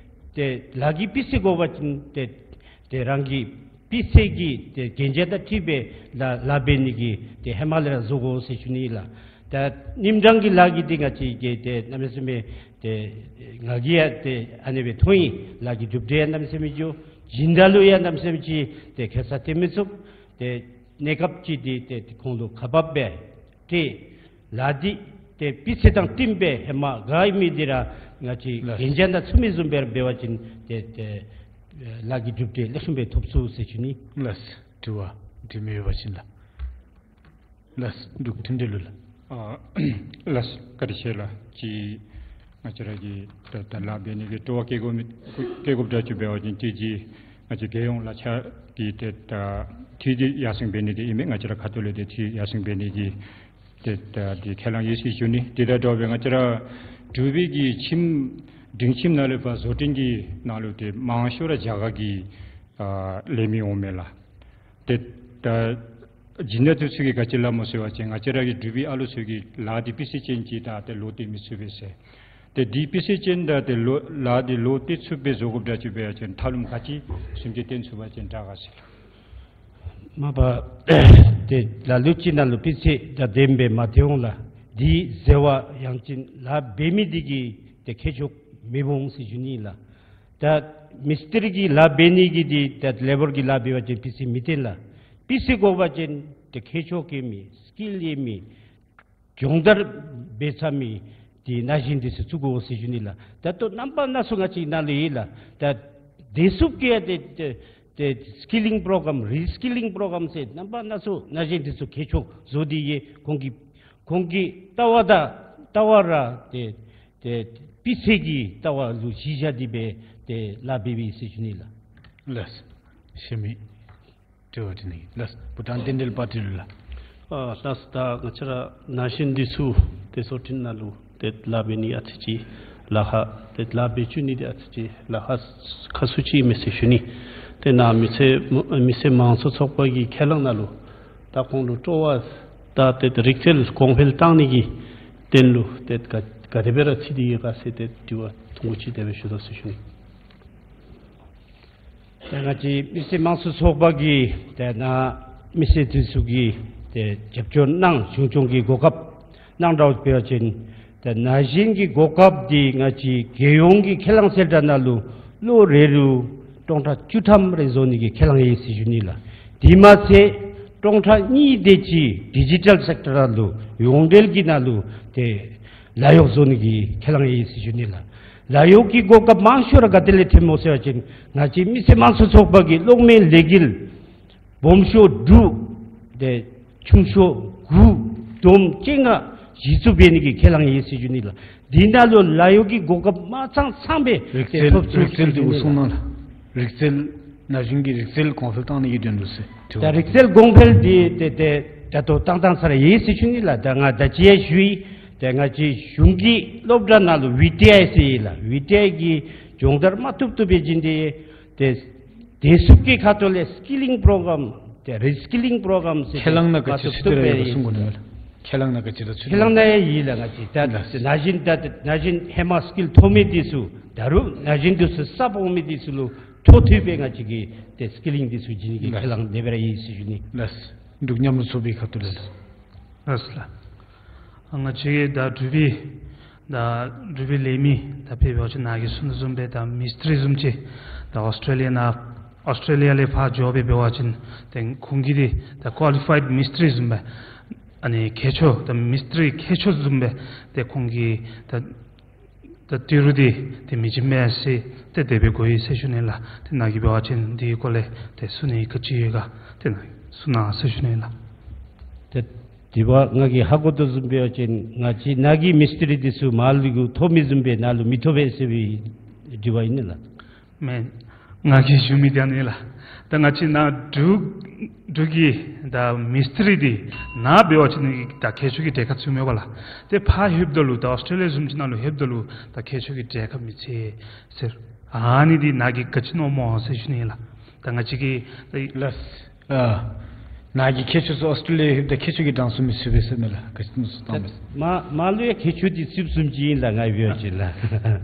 ཏེ་ལཱ་གི་སྤུས་ཚད་དགོ་པ་ཅིན་ཏེ་ཏེ་རང་གི་སྤུས་ཚད་ཀྱི་ཏེ་གན་རྒྱ་དང་འཁྲིལ་སྦེ་ལཱ་ལཱ་འབད་ནི་གི་ཏེ་ཧེ་མ་ལས་ར་བཟོ་དགོ་ཟེར་ཞུ་ནི་ལགས། ད་རྙིང་གྲངས་ཀྱི་ལཱ་གི་འདི་ང་བཅས་ཀྱིས་ཏེ་གནམ་མེད་ས་མེད་ཏེ་ང་གིས་ཡང་ཏེ་ཨ་ནེ་སྦེ་མཐོང་ཡི། ལཱ་གི་གྲུབ་འབྲས་ཡང་གནམ་མེད་ས་མེད་ཡོད། སྦྱིན་བདག་ལུ་ཡང་གནམ་མེད་ས་མེད་ཅིག་ཏེ་ཁེ་སང་སྟོན་མི་ཚུགས། ཏེ་གནས་སྐབས་ཅིག་འདི་ཏེ་ཁོང་ལུ་ཁག་འབག་སྦེ་ཏེ་ལཱ་འདི་ཏེ་སྤུས་ཚད་དང་བསྟུན་སྦེ་ཧེ་མ་ག་ཨིན་མི་འདི་ར་ང་བཅས་ལགས། གན་རྒྱ་དང་ཚུད་མི་བཟུམ་སྦེ་འབད་བ་ཅིན་ཏེ་ཏེ་ལཱ་གི་གྲུབ་འབྲས་ལེགས་ཤོམ་སྦེ་ཐོབ་ཚུགས་ཟེར་ཞུ་ནི། ལགས། དྲི་བ་དྲི་མི་ཡོད་པ་ཅིན་ལགས། ལགས། འབྲུག་མཐུན་སྒྲིལ་ལུ་ལགས། ཨ་ལགས། བཀའ་དྲིན་ཆེ་ལགས། ཅིག་ང་བཅས་ར་གིས་ད་ད་ལཱ་འབད་ནི་གི་སྤྲོ་བ་བསྐྱེད་དགོ་མི་བསྐྱེད་དགོཔ་འདྲཝ་ཅིག་འབད་བ་ཅིན་ཏེ་ཅིག་ང་བཅས་རྒྱལ་ཡོངས་ལག་ཆ་གི་ཏེ་ད་འཐུས་འདི་ཡར་སེང་འབད་ནི་འདི་ཨིན་མས། ང་བཅས་ར་ཁ་ཐུག་ལས་ཏེ་འཐུས་ཡར་སེང་འབད་ནི་གི་ཏེ་ད་འདི་ཁས་བླངས་ཡོད་ཟེར་ཞུ་ནི། དེ་དང་འདྲཝ་སྦེ་ང་བཅས་ར་འབྲུག་པའི་གི་ཁྱིམ་སྒྲིང་ཁྱིམ་ནང་ལས་ཕར་བཟོ་སྐྲུན་གྱི་ནང་ལུ་ཏེ་མང་ཤོས་ར་རྒྱ་གར་གྱི་ཨ་ལས་མི་འོང་མས་ལགས། ཏེ་ད་སྦྱིན་བདག་འདི་ཚུ་གིས་ག་ཅི་སླབ་སྨོ་ཟེར་བ་ཅིན་ང་བཅས་ར་གི་འབྲུག་པའི་ཨ་ལུ་ཚུ་གིས་ལཱ་འདི་སྤུས་ཚད་ཅན་ཅིག་དང་ཏེ་ལོག་སྟེ་མི་ཚུགས་པས་ཟེར། ཏེ་འདི་སྤུས་ཚད་ཅན་དང་ཏེ་ལོག་ལཱ་འདི་ལོག་སྟེ་ཚུགསཔ་སྦེ་བཟོ་དགོཔ་འདྲཝ་ཅིག་འབད་བ་ཅིན་ཐབས་ལམ་ག་ཅི་བཟུམ་ཅིག་བཏོན་ཚུགས་པ་ཅིན་དྲག་ག་ཟེར། མ་པ་ཏེ་ལ་ལུ་ཅིག་ནང་ལུ་སྤུས་ཚད་དང་ལྡནམ་སྦེ་མ་ཐོན་འོང་ལགས། འདི་ཟེར་བ་ཡང་ཅིན་ལཱ་འབད་མི་འདི་གིས་ཏེ་ཁྱད་ཆོས་མེདཔ་འོང་ཟེར་ཞུ་ནི་ལགས། ད་མི་སི་ཏྲི་གི་ལཱ་འབད་ནི་གི་འདི་ད་ལེ་བར་གྱི་ལཱ་འབད་བ་ཅིན་སྤུས་ཚད་མི་བཏོན་ལགས། སྤུས་ཚད་དགོ་པ་ཅིན་ཏེ་ཁྱད་ཆོས་ག་ཨིན་མི་སི་ཀིལ་ཨིན་མི་སྦྱོང་བརྡར་འབད་ཚར་མི་འདི་ན་གཞོན་འདི་ཚུ་བཙུགས་དགོ་ཟེར་ཞུ་ནི་ལགས། ད་ལྟོ་རྣམ་པ་སྣ་ཚོགས་ང་བཅས་ནང་ལུ་ཡོད་ལགས། ད་བདེ་སྲུངཔ་གིས་ཡང་ཏེ་ཏེ་ཏེ་སི་ཀི་ལིང་པོ་རོ་གརམ་རི་སི་ཀི་ལིང་པོ་རོ་གརམ་ཟེར་རྣམ་པ་སྣ་ཚོགས་ན་གཞོན་འདི་ཚུ་ཁྱད་ཆོས་བཟོ་སྟེ་ཡོད། ཁོང་གི་ཁོང་གི་ལྟ་བ་དང་ལྟ་བ་ར་ཏེ་ཏེ་སྤུས་ཚད་ཀྱི་ལྟ་བ་ལུ་གཞི་བཞག་སྟེ་སྦེ་ཏེ་ལཱ་འབད་འབདཝ་ཨིན་ཟེར་ཞུ་ནི་ལགས། ལགས། ཤེས་མི་དྲི་བ་དྲི་ནི་ལགས། བུ་ཐང་བསྟན་འཕེལ་དཔའ་བརྟུལ་ལགས། ཨ་ལགས། ད་ང་བཅས་ར་ན་གཞོན་འདི་ཚུ་ཏེ་བཟོ་སྐྲུན་ནང་ལུ་ཏེ་ལཱ་འབད་ནི་ཨ་ཙི་ཅིག་ལཱ་ཁག་ཏེ་ལཱ་འབད་བཅུག་ནི་འདི་ཨ་ཙི་ཅིག་ལཱ་ཁག་ཁག་སུ་ཅིག་མས་ཟེར་ཞུ་ནི། ཏེ་ནཱ་མི་སེར་མི་སེར་མང་གཙོ་ཚོགས་པ་གི་ཁས་བླངས་ནང་ལུ་ད་ཁོང་ལུ་སྤྲོ་བ་ད་ཏེ་རིག་རྩལ་གོང་འཕེལ་བཏང་ནི་གི་དོན་ལུ་ཏེ་ག་ག་དེ་སྦེ་ར་བརྩི་སྟེ་ཡོད་ག་ཟེར་ཏེ་དྲི་བ་ཐུང་ཀུ་ཅིག་དེ་སྦེ་ཞུ་དོ་ཟེར་ཞུ་ནི། ད་ང་བཅས་མི་སེར་མང་གཙོ་ཚོགས་པ་གིས་ཏེ་ནཱ་མི་སེར་འདི་ཚུ་གིས་ཏེ་རྒྱབ་སྐྱོར་གནང་བྱུང་བྱུང་གི་གོ་སྐབས་གནང་དྲགས་འབད་བ་ཅིན་ཏེ་ན་གཞོན་གྱི་གོ་སྐབས་འདི་ང་བཅས་རྒྱལ་ཡོངས་ཀྱི་ཁས་བླངས་གསལ་བསྒྲགས་ནང་ལུ་ལོ་རེ་ལུ་སྟོང་ཕྲག་བཅུ་ཐམ་རེ་བཟོ་ནི་གི་ཁས་བླངས་ཡོད་ཟེར་ཞུ་ནི་ལགས། དེ་མ་ཚད་སྟོང་ཕྲག་གཉིས་དེ་ཅིག་ཌི་ཇི་ཊཱལ་སེཀ་ཊར་ལུ་ཡོངས་འབྲེལ་གྱི་ནང་ལུ་ཏེ་ལཱ་གཡོག་བཟོ་ནི་གི་ཁས་བླངས་ཡོད་ཟེར་ཞུ་ནི་ལགས། ལཱ་གཡོག་གི་གོ་སྐབས་མང་ཤོས་ར་ག་ཏེ་ལས་ཐོནམ་སྨོ་ཟེར་བ་ཅིན་ང་བཅས་མི་སེར་མང་གཙོ་ཚོགས་པ་གིས་གློག་མེ་ལས་འགུལ་སྦོམ་ཤོས་དྲུག་ཏེ་ཆུང་ཤོས་དགུ་བསྡོམས་བཅོ་ལྔ་གཞི་བཙུགས་འབད་ནི་གི་ཁས་བླངས་ཡོད་ཟེར་ཞུ་ནི་ལགས། འདི་ནང་ལུ་ལཱ་གཡོག་གི་གོ་སྐབས་མ་ཚང་ཚངམ་སྦེ་རིག་ཏེ་རྩལ་ཐོབ་ཚུགས་རིག་རྩལ་ཟེར་འདི་ཞུ་ནི་གསུང་ལགས། གནང་ལགས། རིག་རྩལ་ན་གཞོན་གྱི་རིག་རྩལ་གོང་འཕེལ་བཏང་ནི་གི་དོན་ལུ་ཟེར། ད་རིག་རྩལ་གོང་འཕེལ་འདི་ཏེ་ཏེ་ད་ལྟོ་བཏང་བཏང་ས་ར་ཡོད་ཟེར་ཞུ་ནི་ལགས། ད་ང་ད་ཅི་ཡང་ཞུ་ཡི། ཏེ་ང་བཅས་གཞུང་གི་སློབ་གྲྭ་ནང་ལུ་ཝི་ཊི་ཨའི་ཟེར་ཡོད་ལགས། ཝི་ཊི་ཨའི་གིས་སྦྱོང་བརྡར་མ་བཏུབ་བཏུབ་སྦེ་བྱིན་ཏེ་ཏེ་བདེ་སྲུངཔ་གི་ཁ་ཐུག་ལས་སི་ཀི་ལིང་པོ་རོ་གརམ་ཏེ་རི་སི་ཀི་ལིང་པོ་རོ་གརམ་ཟེར་ཁས་བླངས་ནང་ག་ཅི་ཚུད་དེ་ར་ཡོད་གསུང་དགོ་ནི་མས་ལགས། ཁས་བླངས་ནང་ག་ཅི་ར་ཚུད་དེ། ཁས་བླངས་ནང་ཡང་ཡོད་ལགས། ང་བཅས་ད་ལགས། ན་གཞོན་ད་ན་གཞོན་ཧེ་མ་སི་ཀིལ་ཐོབ་མི་འདི་ཚུ་ད་རུང་ན་གཞོན་འདི་ཚུ་གསརཔ་འོང་མི་འདི་ཚུ་ལུ་ཐོག་ཐུག་སྦེ་ང་བཅས་ཀྱིས་ཏེ་སི་ཀི་ལིང་འདི་ཚུ་བྱིན་ནི་གི་ལགས། ཁས་བླངས་དེ་སྦེ་ར་ཡོད་ཟེར་ཞུ་ནི། ལགས། འབྲུག་མཉམ་རུབ་ཚོགས་པའི་ཁ་ཐུག་ལས། ལགས་ལགས། ང་བཅས་ཀྱིས་ད་འབྲུག་པའི་ད་འབྲུག་པའི་ལས་མི་ད་དཔེ་འབད་བ་ཅིན་ནཱ་གིས་གསུངས་དོ་བཟུམ་སྦེ་ད་མི་སི་ཏྲི་བཟུམ་ཅིག་ད་ཨོསི་ཊྲེ་ལི་ཡ་ནང་ཨོསི་ཊྲེ་ལི་ཡ་ལས་ཕར་འགྱོ་སྦེ་འབད་བ་ཅིན་ཏེ་ཁོང་གིས་འདི་ད་ཀོ་ལི་ཕའིཌ་མི་སི་ཏྲི་བཟུམ་སྦེ་ ཨ་ནི་མཁས་མཆོག་ད་མིསྟི་རི་མཁས་མཆོག་བཟུམ་སྦེ་ཏེ་ཁོང་གིས་ད་ད་ཏི་རུ་འདི་ཏེ་མི་བྱིན་པས་ཟེར་ཏེ་དེ་སྦེ་གོ་ཡི་ཟེར་ཞུ་ནི་ལགས། ཏེ་ནཱ་གིས་འབད་བ་ཅིན་འདི་གི་སྐོར་ལས་ཏེ་གསུང་ནི་ག་ཅི་ཡོད་ག་ཏེ་ནཱ་གསུང་གནང་ཟེར་ཞུ་ནི་ལགས། ཏེ་དེ་སྦེ་ང་གིས་ཧ་གོ་དོ་བཟུམ་འབད་བ་ཅིན་ང་བཅས་ནཱ་གི་མིསྟི་རི་འདི་ཚུ་མར་ལུ་གུ་ཐོབ་མི་བཟུམ་སྦེ་ནཱ་ལུ་མི་ཐོབ་པས་ཟེར་བའི་དྲི་བ་ཨིན་ལགས། མེན། ང་གིས་ཞུ་མི་འདི་ཨ་ནི་ལགས། ད་ང་བཅས་ནཱ་འབྲུག་འབྲུག་གི་ད་མིསྟི་རི་འདི་ནཱ་འབད་བ་ཅིན་ད་མཁས་མཆོག་གི་གྲལ་ཁར་ཚུདཔ་མས་པ་ལགས། ཏེ་ཕར་ལྷོདཔ་ད་ལུ་ད་ཨོསི་ཊེ་ལི་ཡ་བཟུམ་ཅིག་ནང་ལུ་ལྷོདཔ་ད་ལུ་ད་མཁས་མཆོག་གི་གྲལ་ཁར་མི་ཚུད་ཟེར། ཨ་ནི་འདི་ནཱ་གིས་ག་ཅི་མནོཝ་སྨོ་ཟེར་ཞུ་ནི་ལགས། ད་ང་བཅས་ཀྱིས་ད་ལགས། ཨ་ནཱ་གི་མཁས་མཆོག་ཚུ་ཨོསི་ཊེ་ལི་ཡ་ལྷོདཔ་ད་མཁས་མཆོག་གི་གྲལ་ཚུད་མི་ཚུད་པས་ཟེར་མས་ལགས། ག་ཅི་མནོ་བསམ་བཏང་མས། མར་མར་ལུ་ཡང་མཁས་མཆོག་འདི་ཚུདཔ་བཟུམ་ཅིག་ཨིན་ལགས། ང་འབད་བ་ཅིན་ལགས།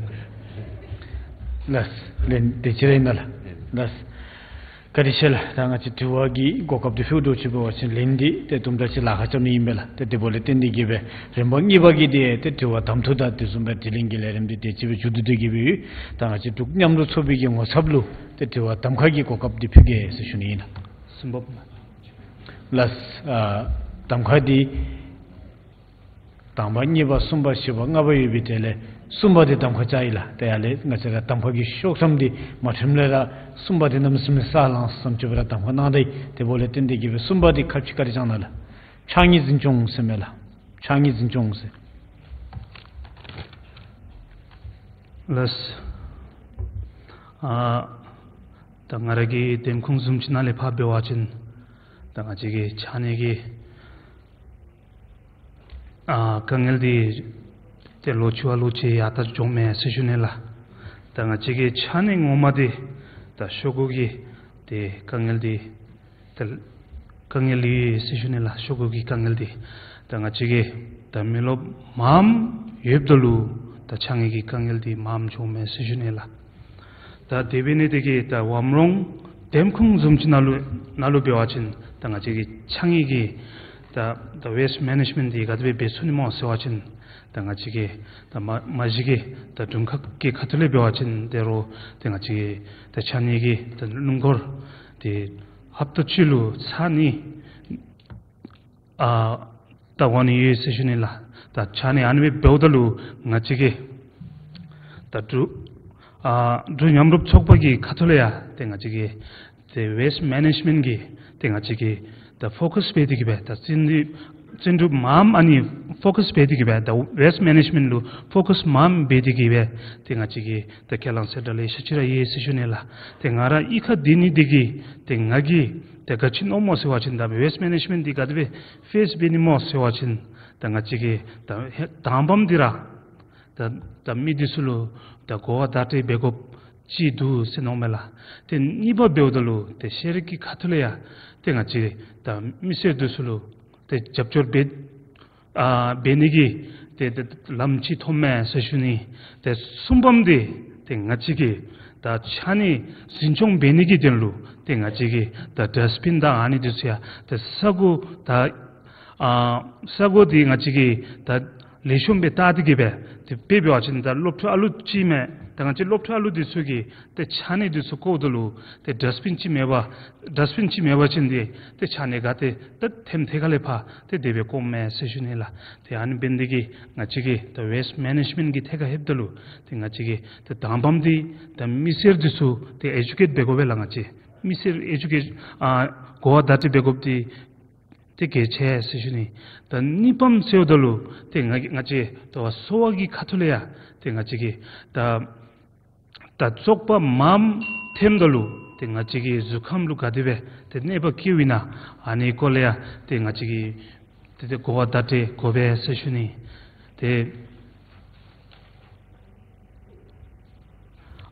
ལགས། ལན་དེ་ཅིག་ར་ཨིན་ན་ལགས། ལགས། བཀའ་དྲིན་ཆེ་ལགས། ད་ང་བཅས་དྲི་བ་གི་གོ་སྐབས་འདི་ཕུལ་དོ་ཅིག་འབད་བ་ཅིན་ལན་འདི་ཏེ་དུམ་གྲ་ཅིག་ལཱ་ཁག་རྐྱབ་ནི་ཨིན་པས་ལགས། ཏེ་དེ་འབདཝ་ལས་བརྟེན་ཏེ་གིས་སྦེ་རིམ་པ་གཉིས་པ་གི་འདི་ཏེ་དྲི་བ་གདམ་འཐུ་དང་དེ་བཟུམ་སྦེ་དྲི་ལན་གྱི་ལས་རིམ་འདི་དེ་ཅིག་སྦེ་མཇུག་བསྡུ་སྟེ་གིས་སྦེ་ཡོད། ད་ང་བཅས་འབྲུག་མཉམ་རུབ་ཚོགས་པའི་གི་ངོ་ཚབ་ལུ་ཏེ་དྲི་བ་གདམ་ཁ་གི་གོ་སྐབས་འདི་ཕུལ་གེ་ཟེར་ཞུ་ནི་ཨིན་ལགས། གསུམ་པ། ལགས། ཨ་གདམ་ཁ་འདི་དང་པ་གཉིས་པ་གསུམ་པ་བཞི་པ་ལྔ་པ་ཡོད་པའི་གྲས་ལས་གསུམ་པ་འདི་གདམ་ཁ་བཅའ་ཡི་ལགས། ཏེ་ཡར་ལས་ང་བཅས་ར་གདམ་ཁ་གི་ཤོག་ཐམ་འདི་མ་ཁྲིམས་ལས་ར་གསུམ་པ་འདི་གནམ་མེད་ས་མེད་ས་ལངས་བསམ་ཅིག་སྦེ་ར་གདམ་ཁ་གནང་ད་ཡི། དེ་འབདཝ་ལས་བརྟེན་ཏེ་གིས་སྦེ་གསུམ་པ་འདི་ཁ་ཕྱེ་ག་ར་བཅང་གནང་ལགས། ཕྱགས་སྙིགས་འཛིན་སྐྱོང་ཟེར་མས་ལགས། ཕྱགས་སྙིགས་འཛིན་སྐྱོང་ཟེར། ལགས། ཨ་ད་ང་ར་གི་འདེམས་ཁོངས་བཟུམ་ཅིག་ནང་ལས་ཕར་འབད་བ་ཅིན་ད་ང་བཅས་ཀྱི་ཕྱགས་སྙིགས་ཀྱི་ཨ་དཀའ་ངལ་འདི་ཏེ་ལོག་ཅི་བ་ལོག་ཅི་ཡར་ལྟ་འགྱོཝ་མས་ཟེར་ཞུ་ནི་ལགས། ད་ང་བཅས་ཀྱི་ཕྱགས་སྙིགས་ངོ་མ་འདི་ད་ཤོག་གུ་གི་ཏེ་དཀའ་ངལ་འདི་ད་དཀའ་ངལ་ཡོད་ཟེར་ཞུ་ནི་ལགས། ཤོག་གུ་གི་དཀའ་ངལ་འདི་ད་ང་བཅས་ཀྱི་ད་མི་རློབས་མངམ་ཡོདཔ་ད་ལུ་ད་ཕྱགས་སྙིགས་ཀྱི་དཀའ་ངལ་འདི་མངམ་འགྱོཝ་མས་ཟེར་ཞུ་ནི་ལགས། ད་དེ་འབད་ནི་དེ་གིས་ད་ཝམ་རོང་འདེམས་ཁོངས་བཟུམ་ཅིག་ནང་ལུ་ནང་ལུ་འབད་བ་ཅིན་ད་ང་བཅས་ཀྱི་ཕྱགས་སྙིགས་ཀྱི་ད་ད་ཝེསཊ་མེ་ནེཇ་མེནཊ་འདི་ག་དེ་སྦེ་འབད་ཚུགས་ནི་སྨོ་ཟེར་བ་ཅིན་ད་ང་བཅས་ཀྱི་ད་མ་མ་གཞི་གི་ད་དྲུང་ཁག་གི་ཁ་ཐུག་ལས་འབད་བ་ཅིན་ད་རུང་ཏེ་ང་བཅས་ཀྱི་ད་ཕྱགས་སྙིགས་ཀྱི་ད་སྣུམ་འཁོར་འདི་ཧབ་ཏ་གཅིག་ལུ་ཚར་གཉིས་ཨ་ད་འོང་ནི་ཡོད་ཟེར་ཞུ་ནི་ལགས། ད་ཕྱགས་སྙིགས་ཨ་ནི་སྦེ་འབདཝ་ད་ལུ་ང་བཅས་ཀྱི་ད་འབྲུག་ཨ་འབྲུག་མཉམ་རུབ་ཚོགས་པ་གི་ཁ་ཐུག་ལས་ཡང་ཏེ་ང་བཅས་ཀྱི་ཏེ་ཝེསཊ་མེ་ནེཇ་མེནཊ་གི་ཏེ་ང་བཅས་ཀྱི་ད་ཕོ་ཀསི་འབད་དེ་གིས་སྦེ་ད་བཙུན་གྲུབ་བཙུན་གྲུབ་མངམ་ཨ་ནི་ཕོ་ཀསི་འབད་དེ་གིས་སྦེ་ད་ཝེསཊ་མེ་ནེཇ་མེནཊ་ལུ་ཕོ་ཀསི་མངམ་འབད་དེ་གིས་སྦེ་ཏེ་ང་བཅས་ཀྱི་ད་ཁས་བླངས་ཟེར་ད་ལེ་ཤ་ཅིག་ར་ཡོད་ཟེར་ཞུ་ནི་ལགས། ཏེ་ང་ར་གཡུས་ཁར་སྡོད་ནི་དེ་གིས་ཏེ་ང་གིས་ཏེ་ག་ཅི་མནོཝ་སྨོ་ཟེར་བ་ཅིན་ད་ཝེསཊ་མེ་ནེཇ་མེནཊ་འདི་ག་དེ་སྦེ་ཕེསི་འབད་ནི་སྨོ་ཟེར་བ་ཅིན་ད་ང་བཅས་ཀྱི་ད་ཧེ་དང་པམ་འདི་ར་ད་ད་མི་འདི་ཚུ་ལུ་ད་གོ་བ་བརྡ་སྤྲོད་འབད་དགོཔ་ཅིག་འདུག་ཟེར་མནོཝ་མས་ལགས། ཏེ་གཉིས་པ་འབདཝ་ད་ལུ་ཏེ་ཤེས་རིག་གི་ཁ་ཐུག་ལས་ཡང་ཏེ་ང་བཅས་ད་མི་སེར་འདི་ཚུ་ལུ་ཏེ་རྒྱབ་སྐྱོར་འབད་ཨ་འབད་ནི་གི་ཏེ་ཏེ་ལམ་ཅིག་ཐོབ་མས་ཟེར་ཞུ་ནི། ཏེ་གསུམ་པམ་འདི་ཏེ་ང་བཅས་ཀྱི་ད་ཕྱགས་སྙིགས་འཛིན་སྐྱོང་འབད་ནི་གི་དོན་ལུ་ཏེ་ང་བཅས་ཀྱི་ད་ཌསཊ་བིན་དང་ཨ་ནི་འདི་ཚུ་ཡང་ཏེ་ས་གོ་ད་ཨ་ས་གོ་འདི་ང་བཅས་ཀྱིས་ད་ལེགས་ཤོམ་སྦེ་བལྟ་སྟེ་གིས་སྦེ་ཏེ་དཔེ་འབད་བ་ཅིན་ད་སློབ་ཕྲུག་ཨ་ལུ་ཅིག་མས། ད་ང་བཅས་སློབ་ཕྲུག་ཨ་ལུ་འདི་ཚུ་གིས་ཏེ་ཕྱགས་སྙིགས་འདི་ཚུ་བཀོཝ་ད་ལུ་ཏེ་ཌསཊ་བིན་ཅིག་མེད་པ་ཌསཊ་བིན་ཅིག་མེད་པ་ཅིན་ཏེ་ཏེ་ཕྱགས་སྙིགས་ག་ཏེ་ད་ཐེམ་ཐད་ཀར་ལས་ཕར་ཏེ་དེ་སྦེ་བཀོཝ་མས་ཟེར་ཞུ་ནི་ལགས། ཏེ་ཨ་ནི་འབད་ནི་དེ་གིས་ང་བཅས་ཀྱིས་ད་ཝེསཊ་མེ་ནེཇ་མེནཊ་གི་ཐད་ཁར་ལྷོདཔ་ད་ལུ་ཏེ་ང་བཅས་ཀྱིས་ད་དང་པམ་འདི་ད་མི་སེར་འདི་ཚུ་ཏེ་ཨེ་ཌུ་ཀེཊ་འབད་དགོ་པས་ལགས། ང་བཅས་མི་སེར་ཨེ་ཌུ་ཀེཊ་ཨ་གོ་བ་བརྡ་སྤྲོད་འབད་དགོཔ་འདི་ཏེ་གལ་ཆེ་ཟེར་ཞུ་ནི། ད་གཉིས་པམ་ཟེརཝ་ད་ལུ་ཏེ་ང་ང་བཅས་ད་གསོ་བ་གི་ཁ་ཐུག་ལས་ཡང་ཏེ་ང་བཅས་ཀྱིས་ད་ད་བཙོག་པ་མངམ་ཐོནམ་ད་ལུ་ཏེ་ང་བཅས་ཀྱི་གཟུགས་ཁམས་ལུ་ག་དེ་སྦེ་ཏེ་གནོད་པ་བཀལཝ་ཨིན་ན་ཨ་ནི་སྐོར་ལས་ཡང་ཏེ་ང་བཅས་ཀྱིས་ཏེ་ཏེ་གོ་བ་བརྡ་སྤྲོད་དགོ་པས་ཟེར་ཞུ་ནི། ཏེ་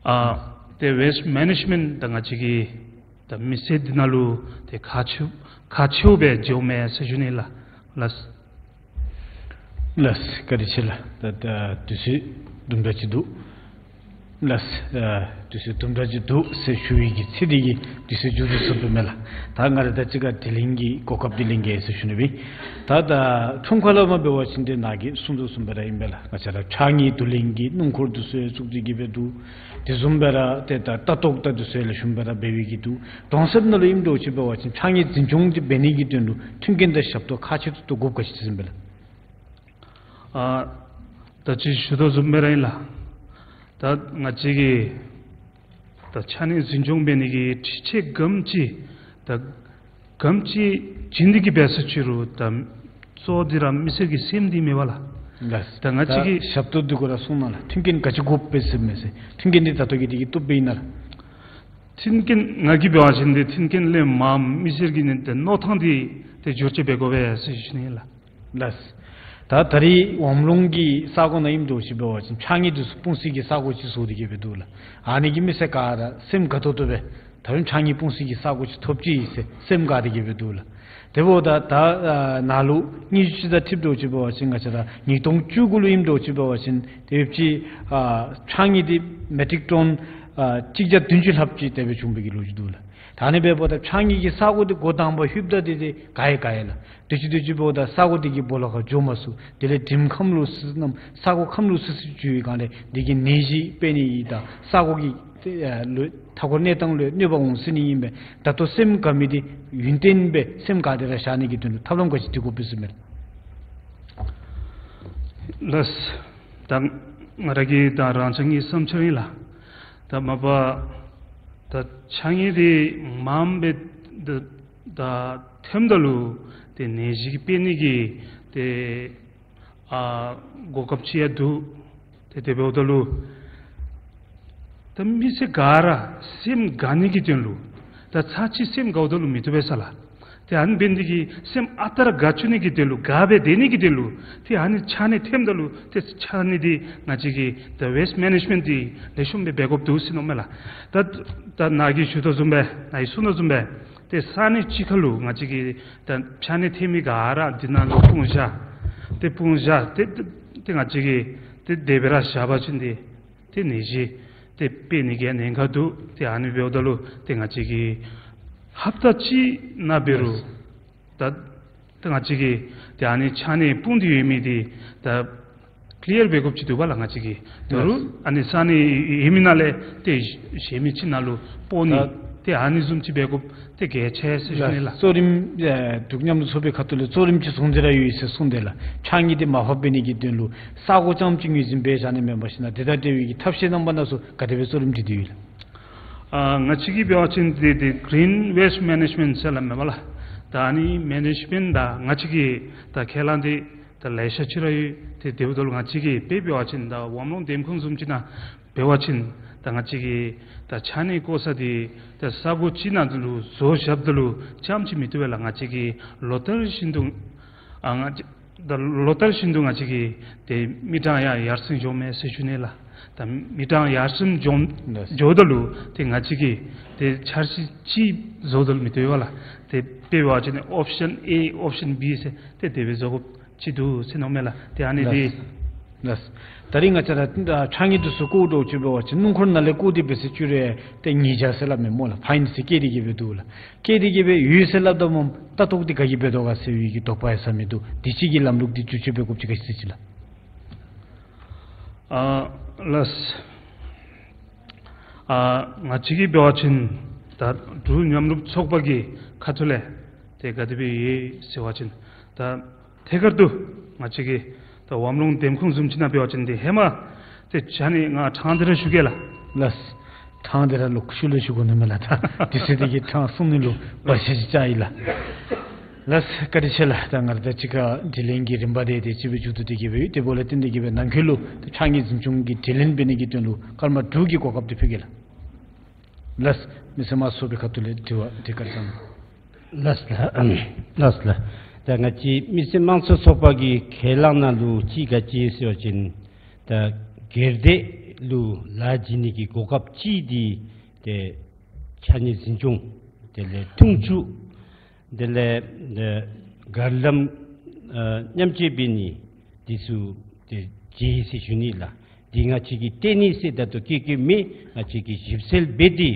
ཨ་ཏེ་ཝེསཊ་མེ་ནེཇ་མེནཊ་ད་ང་བཅས་ཀྱི་ད་མི་སེར་འདི་ནང་ལུ་ཏེ་ཁག་ཆེ་ཁག་ཆེཝ་སྦེ་འགྱོཝ་མས་ཟེར་ཞུ་ནི་ལགས། ལགས། ལགས། བཀའ་དྲིན་ཆེ་ལགས། ད་ད་དུས་ཚོད་དུམ་གྲ་ཅིག་འདུག། ལགས། ཨ་དུས་ཚོད་དུམ་གྲ་ཅིག་འདུག་ཟེར་ཞུ་བའི་གི་ཚིག་འདི་གིས་དུས་ཚོད་མཇུག་བསྡུ་ཚུགསཔ་མས་ལགས། ད་ང་ར་ད་ཅི་ག་དྲི་ལན་གྱི་གོ་སྐབས་འདི་ལེན་གེ་ཟེར་ཞུ་ནི་སྦེ། ད་ད་ཁྲོམ་ཁ་ལས་མར་འབད་བ་ཅིན་ཏེ་ནཱ་གིས་གསུངས་དོ་བཟུམ་སྦེ་ར་ཨིན་པས་ལགས། ང་བཅས་ར་ཕྱགས་སྙིགས་བསྡུ་ལེན་གྱི་སྣུམ་འཁོར་འདི་ཚུ་ཡང་བཙུགས་ཏེ་གི་སྦེ་འདུག། དེ་བཟུམ་སྦེ་ར་ཏེ་ད་ལྟ་རྟོག་ད་འདི་ཚུ་ཡང་ལེགས་ཤོམ་སྦེ་ར་འབད་བའི་གི་འདུག། གྲོང་གསེབ་ནང་ལུ་ཨིནམ་འདྲཝ་ཅིག་འབད་བ་ཅིན་ཕྱགས་སྙིགས་འཛིན་སྐྱོང་འདི་འབད་ནི་གི་དོན་ལུ་མཐུན་རྐྱེན་དང་ཞབས་ཏོག་ཁག་ཆེ་ཏོག་ཏོ་དགོཔ་ག་ཅི་ཅིག་ཨིན་པས་ལགས། ཨ་ད་ཅི་ཞུ་དོ་བཟུམ་སྦེ་ར་ཨིན་ལགས། ད་ང་བཅས་ཀྱིས་ད་ཕྱགས་སྙིགས་འཛིན་སྐྱོང་འབད་ནི་གི་ཁྲིད་ཆས་ག་དེམ་ཅིག་ད་ག་དེམ་ཅིག་བྱིན་ཏེ་གི་འབད་ས་ཅི་རུང་ད་གཙོ་བོ་འདི་ར་མི་སེར་གྱི་སེམས་འདི་མས་པ་ལགས། ལགས། ད་ང་བཅས་ཀྱིས་ད་ཞབས་ཏོག་འདི་གུ་ར་གསུངས་གནང་ལགས། མཐུན་རྐྱེན་ག་ཅི་དགོཔ་སྦེ་ཟེར་མས་ཟེར། མཐུན་རྐྱེན་འདི་ད་ལྟོ་གི་འདི་གིས་བཏུབ་པས་ཨིན་ན་ལགས། མཐུན་རྐྱེན་ང་གིས་འབད་བ་ཅིན་འདི་མཐུན་རྐྱེན་ལས་མར་མི་སེར་གྱི་ནི་ཏེ་མནོ་ཐངས་འདི་ཏེ་འགྱུར་བཅོས་འབད་དགོ་པས་ཟེར་ཞུ་ནི་ལགས། ལགས། ད་ད་རིས་ཝམ་ལུང་གི་ས་གོ་ནང་ཨིནམ་འདྲཝ་ཅིག་འབད་བ་ཅིན་ཕྱགས་སྙིགས་འདི་ཚུ་སྤུངས་སའི་གི་ས་གོ་ཅིག་བཟོ་སྟེ་གི་སྦེ་འདུག་ལགས། ཨ་ནི་གིས་མི་སེར་ག་ར་སེམས་དགའ་ཏོག་ཏོ་སྦེ་ད་རུང་ཕྱགས་སྙིགས་སྤུངས་སའི་གི་ས་གོ་ཅིག་ཐོབ་ཅི་ཟེར་སེམས་དགའ་སྟེ་གི་སྦེ་འདུག་ལགས། དེ་འབདཝ་ད་ད་ཨ་ནཱ་ལུ་ཉི་ཤུ་ཅིག་དང་འཁྲིལཝ་འདྲཝ་ཅིག་འབད་བ་ཅིན་ང་བཅས་ར་ཉིས་སྟོང་བཅུ་དགུ་ལུ་ཨིནམ་འདྲཝ་ཅིག་འབད་བ་ཅིན་ཏེ་ཡོདཔ་ཅིག་ཨ་ཕྱགས་སྙིགས་འདི་མེ་ཊིག་ཊོན་ཨ་གཅིག་བརྒྱ་བདུན་ཅུ་ལྷགཔ་ཅིག་དེ་སྦེ་བྱུང་བའི་གི་ལོ་རྒྱུས་འདུག་ལགས། ད་ཨ་ནི་འབདཝ་ད་ཕྱགས་སྙིགས་ཀྱི་ས་གོ་འདི་འགོ་དང་པ་ལྷོདཔ་ད་འདི་ཏེ་དགའ་ཡང་དགའ་ཡི་ལགས། དུས་ཅི་དུས་ཅི་འབདཝ་ད་ས་གོ་འདི་གི་སྦོ་ལོགས་ཁར་འགྱོ་མ་ཚུགས། དེ་ལས་དྲིམ་ཁམས་ལོག་སི་སི་གནམ་ས་གོ་ཁམས་ལོག་སི་སི་འགྱོ་བའི་སྒང་ལས་འདི་གིས་ནད་གཞི་འཕེལ་ནི་ཡང་དང་ས་གོ་གི་ཏེ་ཨ་ལུ་མཐའ་འཁོར་གནས་སྟངས་ལུ་གནོད་པ་འོང་སྲིད་ནི་ཨིན་པས། ད་ལྟོ་སེམས་དགའ་མི་འདི་ཡུན་བརྟན་སྦེ་སེམས་དགའ་སྟེ་ར་བཞག་ནི་གི་དོན་ལུ་ཐབས་ལམ་ག་ཅི་འདི་དགོཔ་སྦེ་ཟེར་མས། ལགས། ད་ང་ར་གི་ད་རང་རྐྱང་གི་བསམ་འཆར་ཨིན་ལགས། ད་མ་པ་ད་ཕྱགས་སྙིགས་འདི་མངམ་སྦེ་ད་ད་ཐོནམ་ད་ལུ་ཏེ་ནད་གཞི་འཕེལ་ནི་གི་ཏེ་ཨ་གོ་སྐབས་ཅིག་ཡང་འདུག། ཏེ་དེ་འབདཝ་ད་ལུ་ད་མི་སེར་ག་ར་སེམས་དགའ་ནི་གི་དོན་ལུ་ད་ཚར་གཅིག་སེམས་དགའཝ་ད་ལུ་མི་བཏུབ་པས་ས་ལགས། ཏེ་ཨ་ནི་འབད་ནི་འདི་གིས་སེམས་ཨ་རྟག་ར་དགའ་བཅུག་ནི་གི་དོན་ལུ་དགའ་སྦེ་སྡོད་ནི་གི་དོན་ལུ་ཏེ་ཨ་ནི་ཕྱགས་སྙིགས་ཐོནམ་ད་ལུ་ཏེ་ཕྱགས་སྙིགས་འདི་ང་བཅས་ཀྱིས་ད་ཝེསཊ་མེ་ནེཇ་མེནཊ་འདི་ལེགས་ཤོམ་སྦེ་འབད་དགོཔ་འདུག་ཟེར་མནོཝ་མས་ལགས། ད་ད་ནཱ་གིས་ཞུ་དོ་བཟུམ་སྦེ་ནཱ་གིས་གསུངས་དོ་བཟུམ་སྦེ་ཏེ་ས་གནས་ཅིག་ཁར་ལུ་ང་བཅས་ཀྱིས་ད་ཕྱགས་སྙིགས་ཐོན་མི་ག་ར་འདི་ནང་ལུ་སྤུངས་བཞག། ཏེ་སྤུངས་བཞག་ཏེ་ཏེ་ཏེ་ང་བཅས་ཀྱིས་ཏེ་དེ་སྦེ་ར་བཞག་པ་ཅིན་ཏེ་ཏེ་ནད་གཞི་ཏེ་འཕེལ་ནི་གི་ཉེན་ཁ་འདུག། ཏེ་ཨ་ནི་འབདཝ་ད་ལུ་ཏེ་ང་བཅས་ཀྱིས་ཧབ་ཏ་གཅིག་ནང་འབད་རུང་ད་ཏེ་ང་བཅས་ཀྱིས་ཏེ་ཨ་ནི་ཕྱགས་སྙིགས་སྤུངས་ཏེ་ཡོད་མི་འདི་ད་ཀི་ལི་ཡར་འབད་དགོཔ་ཅིག་འདུག་པ་ལགས། ང་བཅས་ཀྱིས་ད་རུང་ཨ་ནི་ས་གནས་ཡོད་མི་ནང་ལས་ཏེ་གཞན་མི་ཅིག་ནང་ལུ་སྤོ་ནི་ད་ཏེ་ཨ་ནི་བཟུམ་ཅིག་འབད་དགོཔ་ཏེ་གལ་ཆེ་ཟེར་ཞུ་ནི་ལགས། གཙོ་རིམ་ཨེ་འབྲུག་མཉམ་རུབ་ཚོགས་པའི་ཁ་ཐུག་ལས་གཙོ་རིམ་ཅིག་བཟུང་སྟེ་ར་ཡོད་ཟེར་གསུངས་ཏེ་ལགས། ཕྱགས་སྙིགས་འདི་མར་ཕབ་འབད་ནི་གི་དོན་ལུ་ས་གོ་རྐྱངམ་ཅིག་ངོས་འཛིན་འབད་བཞག་ནི་མེན་པར་ཞིན་ན་དེ་དང་འབྲེལ་བའི་གི་ཐབས་ཤེས་རྣམ་པ་སྣ་ཚོགས་ག་དེ་སྦེ་གཙོ་རིམ་འབྲི་སྟེ་ཡོད་ལགས། ཨ་ང་བཅས་ཀྱིས་འབད་བ་ཅིན་འདི་འདི་གི་རིན་ཝེསཊ་མེ་ནེཇ་མེནཊ་ཟེར་སླབ་མས་པ་ལགས། ད་ཨ་ནི་མེ་ནེཇ་མེནཊ་དང་ང་བཅས་ཀྱི་ད་ཁས་བླངས་འདི་ད་ལེ་ཤ་ཅིག་ར་ཡོད། ཏེ་དེ་འབདཝ་ད་ལུ་ང་བཅས་ཀྱིས་དཔེ་འབད་བ་ཅིན་ད་ཝམ་ལོང་འདེམས་ཁོངས་བཟུམ་ཅིག་ནང་འབད་བ་ཅིན་ད་ང་བཅས་ཀྱི་ད་ཕྱགས་སྙིགས་བཀོ་ས་འདི་ད་ས་གོ་གཅིག་ནང་དུ་ལུ་བཟོ་བཞགཔ་ད་ལུ་རྐྱངམ་ཅིག་མི་བཏུབ་པས་ལགས། ང་བཅས་ཀྱིས་ལོ་ལྟར་བཞིན་དུ་ཨ་ང་བཅས་ད་ལོ་ལྟར་བཞིན་དུ་ང་བཅས་ཀྱིས་ཏེ་མི་གྲངས་ཡང་ཡར་སེང་འགྱོཝ་མས་ཟེར་ཞུ་ནི་ལགས། ད་མི་གྲངས་ཡར་སེང་འགྱོ་ལགས། འགྱོཝ་ད་ལུ་ཏེ་ང་བཅས་ཀྱིས་ཏེ་འཆར་གཞི་ཅིག་བཟོཝ་ད་ལུ་མི་བཏུབ་པས་ལགས། ཏེ་དཔེ་འབད་བ་ཅིན་ཨོབ་ཤཱན་ཨེ་ཨོབ་ཤཱན་བི་ཟེར་ཏེ་དེ་སྦེ་བཟོ་དགོཔ་ཅིག་འདུག་ཟེར་མནོཝ་མས་ལགས། ཏེ་ཨ་ནི་འདི་ལགས། ལགས། ད་རིས་ང་བཅས་ར་ཕྱགས་སྙིགས་འདི་ཚུ་བཀོཝ་འདྲཝ་ཅིག་འབད་བ་ཅིན་སྣུམ་འཁོར་ནང་ལས་བཀོ་སྟེ་འབད་ས་ཅིག་རུང་ཏེ་ཉེས་བྱ་ཟེར་སླབ་མས་སྨོ་ལགས། ཕཱའིན་ཟེར་བཀལ་ཏེ་གི་སྦེ་འདུག་ལགས། བཀལ་ཏེ་གི་སྦེ་ཡོད་ཟེར་སླབ་ད་སྨོ། ལྟ་རྟོག་འདི་ག་གིས་འབད་དོ་ག་ཟེར་བའི་གི་དོགས་པ་ཡང་ཟ་མི་འདུག། དུས་ཅི་གི་ལམ་ལུགས་འདི་བསྒྱུར་བཅོས་འབད་དགོཔ་ཅིག་ག་ཅི་ཟེར་ཅི་ལགས། ཨ་ལགས། ཨ་ང་བཅས་ཀྱིས་འབད་བ་ཅིན་ད་འབྲུག་མཉམ་རུབ་ཚོགས་པ་གི་ཁ་ཐུག་ལས་ཏེ་ག་དེ་སྦེ་ཡོད་ཟེར་བ་ཅིན་ད་ཐད་ཀར་དུ་ང་བཅས་ཀྱི་ད་ཝམ་ལོང་འདེམས་ཁོངས་བཟུམ་ཅིག་ནང་འབད་བ་ཅིན་ཏེ་ཧེ་མ་ཏེ་ཕྱགས་སྙིགས་ང་ཕྲང་སྟེ་ར་ཞུ་གེ་ལགས། ལགས། ཕྲང་སྟེ་ར་ལོག་ཤུལ་ལས་ཞུ་དགོ་ནི་མས་ལགས། ད་དུས་ཚོད་འདི་གིས་ཕྲང་གསུང་ནི་ལུ་བར་ཆད་ཅིག་བཅའ་ཡི་ལགས། ལགས་བཀའ་དྲིན་ཆེ་ལགས། ད་ང་ར་ད་ཅི་ག་དྲི་ལན་གྱི་རིམ་པ་འདི་ཏེ་ཅིག་སྦེ་མཇུག་བསྡུ་སྟེ་གི་སྦེ་ཡོད། དེ་འབདཝ་ལས་བརྟེན་ཏེ་གི་སྦེ་ནང་འཁོད་ལུ་ད་ཕྱགས་སྙིགས་འཛིན་སྐྱོང་གི་དྲི་ལན་འབད་ནི་གི་དོན་ལུ་སྐར་མ་དྲུག་གི་གོ་སྐབས་འདི་ཕུལ་གེ་ལགས། ལགས། མི་སེར་དམངས་གཙོ་ཚོགས་པའི་ཁ་ཐུག་ལས་དྲི་བ་འདི་བཀའ་དྲིན་བསྐྱང་གནང་། ལགས་ལགས། ལགས་ལགས། ད་ང་བཅས་མི་སེར་དམངས་གཙོ་ཚོགས་པ་གི་ཁས་བླངས་ནང་ལུ་ཅིག་ག་ཅི་ཟེར་བ་ཅིན་ད་སྒེར་སྡེ་ལུ་ལཱ་བྱིན་ནི་གི་གོ་སྐབས་ཅིག་འདི་ཏེ་ཕྱགས་སྙིགས་འཛིན་སྐྱོང་དེ་ལས་འཐུང་ཆུ་དེ་ལས་ཨ་གར་ལམ་ཨ་མཉམ་སྤྱོད་འབད་ནི་འདི་ཚུ་ཏེ་བྱིན་ཟེར་ཞུ་ནི་ལགས། འདི་ང་བཅས་ཀྱིས་སྟོན་ནི་ཟེར་ད་ལྟོ་སྐད་སྐྱེལ་མི་ང་བཅས་ཀྱིས་ཞིབ་འཚོལ་འབད་དེ་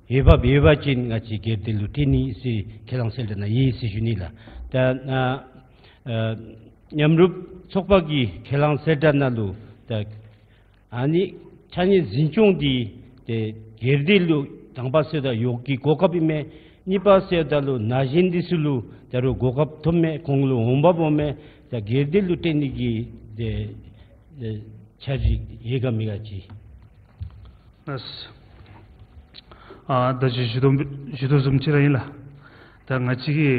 འོས་འབབ་ཡོད་པ་ཅིན་ང་བཅས་སྒེར་སྡེ་ལུ་སྟོན་ནི་ཟེར་ཁས་བླངས་གསལ་བསྒྲགས་ནང་ཡོད་ཟེར་ཞུ་ནི་ལགས། ད་ཨ་ཨ་མཉམ་རུབ་ཚོགས་པ་གི་ཁས་བླངས་གསལ་བསྒྲགས་ནང་ལུ་ད་ཨ་ནི་ཕྱགས་སྙིགས་འཛིན་སྐྱོང་འདི་ཏེ་སྒེར་སྡེ་ལུ་དང་པ་ཟེརཝ་ད་ཡོག་གི་གོ་སྐབས་ཨིན་མས། གཉིས་པ་ཟེརཝ་ད་ལུ་ན་གཞོན་འདི་ཚུ་ལུ་ད་རུང་གོ་སྐབས་ཐོབ་མས། ཁོང་ལུ་འོང་འབབ་འོང་མས། ད་སྒེར་སྡེ་ལུ་སྟོན་ནི་གི་ཏེ་ཨེ་འཆར་གཞི་ཡོད་ག་མེད་ག་ཅིག། ལགས། ཨ་ད་ཅི་ཞུ་དོ་ཞུ་དོ་བཟུམ་ཅིག་ར་ཨིན་ལགས། ད་ང་བཅས་ཀྱི་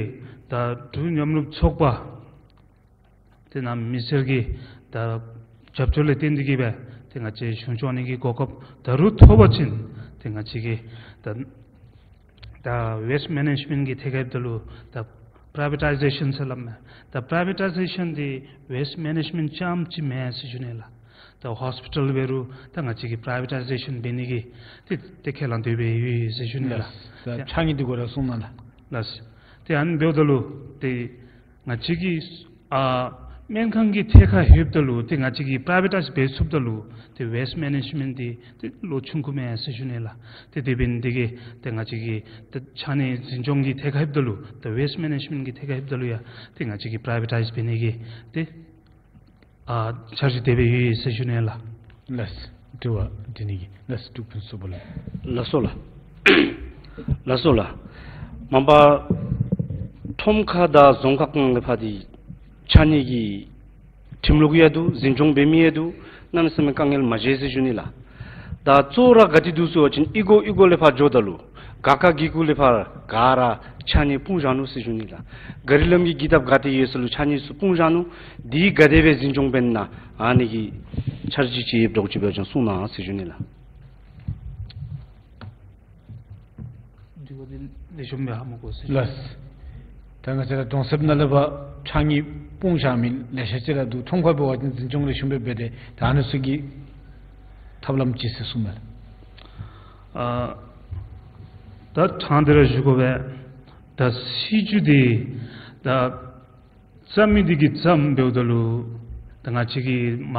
ད་འབྲུག་མཉམ་རུབ་ཚོགས་པ་དེ་ནང་མི་སེར་གྱི་ད་རྒྱབ་སྐྱོར་ལས་བརྟེན་ཏེ་གིས་སྦེ་ཏེ་ང་བཅས་གཞུང་སྐྱོང་ནི་གི་གོ་སྐབས་ད་རུང་ཐོབ་པ་ཅིན་ཏེ་ང་བཅས་ཀྱི་ད་ད་ཝེསཊ་མེ་ནེཇ་མེནཊ་གི་ཐད་ཁར་ད་ལུ་ད་པྲའི་ཝེ་ཊའི་ཟེ་ཤཱན་ཟེར་སླབ་མས། ད་པྲའི་ཝེ་ཊའི་ཟེ་ཤཱན་འདི་ཝེསཊ་མེ་ནེཇ་མེནཊ་རྐྱངམ་ཅིག་མེན་ཟེར་ཞུ་ནི་ལགས། ད་ཧོསི་པི་ཊལ་འབད་རུང་ད་ང་བཅས་ཀྱིས་པྲའི་ཝེ་ཊའི་ཟེ་ཤཱན་འབད་ནི་གི་ཏེ་ཏེ་ཁས་བླངས་དེ་སྦེ་ཡོད་ཟེར་ཞུ་ནི་ལགས། ལགས། ད་ཕྱགས་སྙིགས་འདི་གུ་ར་གསུངས་གནང་ལགས། ལགས། ཏེ་ཨ་ནི་འབདཝ་ད་ལུ་ཏེ་ང་བཅས་ཀྱི་ཨ་སྨན་ཁང་གི་ཐད་ཁར་ལྷོདཔ་ད་ལུ་ཏེ་ང་བཅས་ཀྱིས་པྲའི་ཝེ་ཊའི་འབད་ཚུགསཔ་ད་ལུ་ཏེ་ཝེསཊ་མེ་ནེཇ་མེནཊ་འདི་ཏེ་ལོ་ཆུང་ཀུ་མེན་ཟེར་ཞུ་ནི་ལགས། ཏེ་དེ་འབད་ནི་འདི་གིས་ཏེ་ང་བཅས་ཀྱི་ཏེ་ཕྱགས་སྙིགས་འཛིན་སྐྱོང་གི་ཐད་ཁར་ལྷོདཔ་ད་ལུ་ད་ཝེསཊ་མེ་ནེཇ་མེནཊ་གི་ཐད་ཁར་ལྷོདཔ་ད་ལུ་ཡང་ཏེ་ང་བཅས་ཀྱིས་པྲའི་ཝེ་ཊའི་འབད་ནི་གི་ཏེ་ཨ་འཆར་གཞི་དེ་སྦེ་ཡོད་ཟེར་ཞུ་ནི་ལགས། ལགས། དྲི་བ་དྲི་ནི་གི་ལགས། འབྲུག་ཕུན་ཚོགས་པ་ལགས། ལགས་སོ་ལགས། ལགས་སོ་ལགས། མ་པ་ཁྲོམ་ཁ་དང་རྫོང་ཁག་ཁོངས་ལས་ཕར་འདི་ཕྱགས་སྙིགས་ཀྱི་ཁྲིམས་ལུགས་ཡང་འདུག། འཛིན་སྐྱོང་འབད་མི་ཡང་འདུག། གནམ་མེད་ས་མེད་དཀའ་ངལ་མ་བྱུང་ཟེར་ཞུ་ནི་ལགས། ད་གཙོ་བོ་ར་ག་ཏེ་འདུག་ཟེར་བ་ཅིན་གཡུས་སྒོ་གཡུས་སྒོ་ལས་ཕར་འགྱོཝ་ད་ལུ་ག་ཁ་གི་གུ་ལས་ཕར་ག་ར་ཕྱགས་སྙིགས་སྤུངས་བཞག་ནུག་ཟེར་ཞུ་ནི་ལགས། ག་རི་ལམ་གྱི་འགྱིག་ཐགཔ་ག་ཏེ་ཡོད་ས་ལུ་ཕྱགས་སྙིགས་ཚུ་སྤུངས་བཞག་ནུག། འདི་ག་དེ་སྦེ་འཛིན་སྐྱོང་འབད་ནི་ཨ་ནི་གི་འཆར་གཞི་ཅིག་ཡོདཔ་འདྲཝ་ཅིག་འབད་བ་ཅིན་གསུང་གནང་ཟེར་ཞུ་ནི་ལགས། འདི་ག་འདི་ལེགས་ཤོམ་སྦེ་ཧ་མ་གོ་ཟེར་ཞུ། ལགས། ད་ང་བཅས་ར་གྲོང་གསེབ་ནང་ལས་ཕར་ཕྱགས་སྙིགས་སྤུངས་བཞག་མི་ལེ་ཤ་ཅིག་ར་འདུག། ཁྲོམ་ཁར་འབད་བ་ཅིན་འཛིན་སྐྱོང་ལེགས་ཤོམ་སྦེ་འབད་དེ་ད་ཨ་ནི་ཚུ་གི་ཐབས་ལམ་ཅིག་ཟེར་གསུངམ་མས། ཨ་ད་དྲང་སྟེ་ར་ཞུ་དགོ་པས། ད་སྲིད་བྱུས་འདི་ད་བརྩམ་མི་འདི་གིས་བརྩམ་འབདཝ་ད་ལུ་ད་ང་བཅས་ཀྱིས་མ་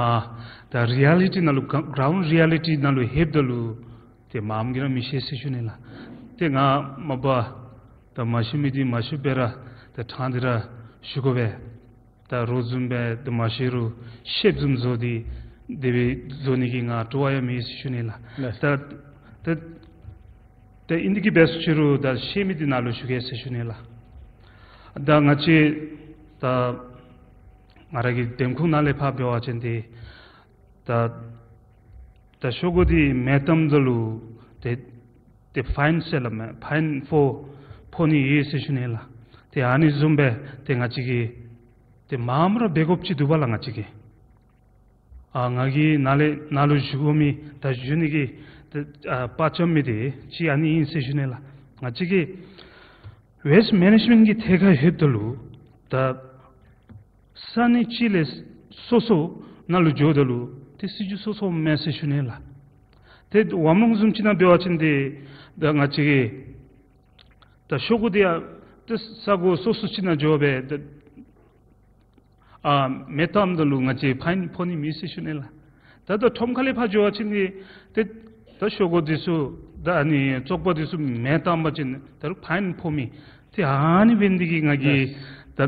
ད་རི་ཡ་ལི་ཊི་ནང་ལུ་ག་གྲངས་རི་ཡ་ལི་ཊི་ནང་ལུ་ལྷོདཔ་ད་ལུ་ཏེ་མངམ་གིས་ར་མི་ཤེས་ཟེར་ཞུ་ནི་ལགས། ཏེ་ང་མ་པ་ད་མ་ཞུ་མི་འདི་མ་ཞུ་སྦེ་ར་ད་དྲང་སྟེ་ར་ཞུ་དགོ་པས། ད་རོགས་བཟུམ་སྦེ་ད་མ་ཤེས་རུང་ཤེསཔ་བཟུམ་བཟོ་སྟེ་དེ་སྦེ་བཟོ་ནི་གི་ང་སྤྲོ་བ་ཡང་མེད་ཟེར་ཞུ་ནི་ལགས། ལགས། ད་ད་ད་ཨིན་དེ་གིས་འབད་ཟེར་ཞུ་རུང་ད་ཤེས་མི་འདི་ནང་ལུ་ཞུ་གེ་ཟེར་ཞུ་ནི་ལགས། ད་ང་བཅས་ད་ང་ར་གི་འདེམས་ཁོངས་ནང་ལས་ཕར་འབད་བ་ཅིན་ཏེ་ད་ད་ཤོག་གུ་འདི་མེད་བཏངམ་ད་ལུ་ཏེ་ཏེ་ཕའིན་ཟེར་སླབ་མས། ཕའིན་ཕོག་ཕོག་ནི་ཡོད་ཟེར་ཞུ་ནི་ལགས། ཏེ་ཨ་ནི་བཟུམ་སྦེ་ཏེ་ང་བཅས་ཀྱིས་ཏེ་མངམ་ར་འབད་དགོཔ་ཅིག་འདུག་པ་ལགས། ང་བཅས་ཀྱིས་ཨ་ང་གིས་ནཱ་ལས་ནཱ་ལུ་ཞུ་དགོ་མི་ད་ཞུ་ནི་གི་ཏེ་ཨ་དཔའ་བཅམ་མི་འདི་ཅིག་ཨ་ནི་ཨིན་ཟེར་ཞུ་ནི་ལགས། ང་བཅས་ཀྱིས་ཝེསཊ་མེ་ནེཇ་མེནཊ་གི་ཐད་ཁར་ལྷོདཔ་ད་ལུ་ད་ས་གནས་ཅིག་ལས་སོ་སོ་ནང་ལུ་འགྱོཝ་ད་ལུ་ཏེ་སྲིད་བྱུས་སོ་སོ་མེན་ཟེར་ཞུ་ནི་ལགས། ཏེ་ཝམ་རོང་བཟུམ་ཅིག་ནང་འབད་བ་ཅིན་ཏེ་ད་ང་བཅས་ཀྱིས་ད་ཤོག་གུ་འདི་ཡང་ཏེ་ས་གོ་སོ་སོ་ཅིག་ནང་འགྱོ་སྦེ་ཏེ་ཨ་མེད་བཏངམ་ད་ལུ་ང་བཅས་ཕའིན་ཕོག་ནི་མེད་ཟེར་ཞུ་ནི་ལགས། ད་ད་ཁྲོམ་ཁ་ལས་ཕར་འགྱོ་བ་ཅིན་ཏེ་ད་ཤོག་གུ་འདི་ཚུ་ད་ཨ་ནི་བཙོག་པ་འདི་ཚུ་མེད་བཏང་པ་ཅིན་ད་རུང་ཕའིན་ཕོག་མི་ཏེ་ཨ་ནི་འབད་ནི་འདི་གིས་ང་གིས་ད་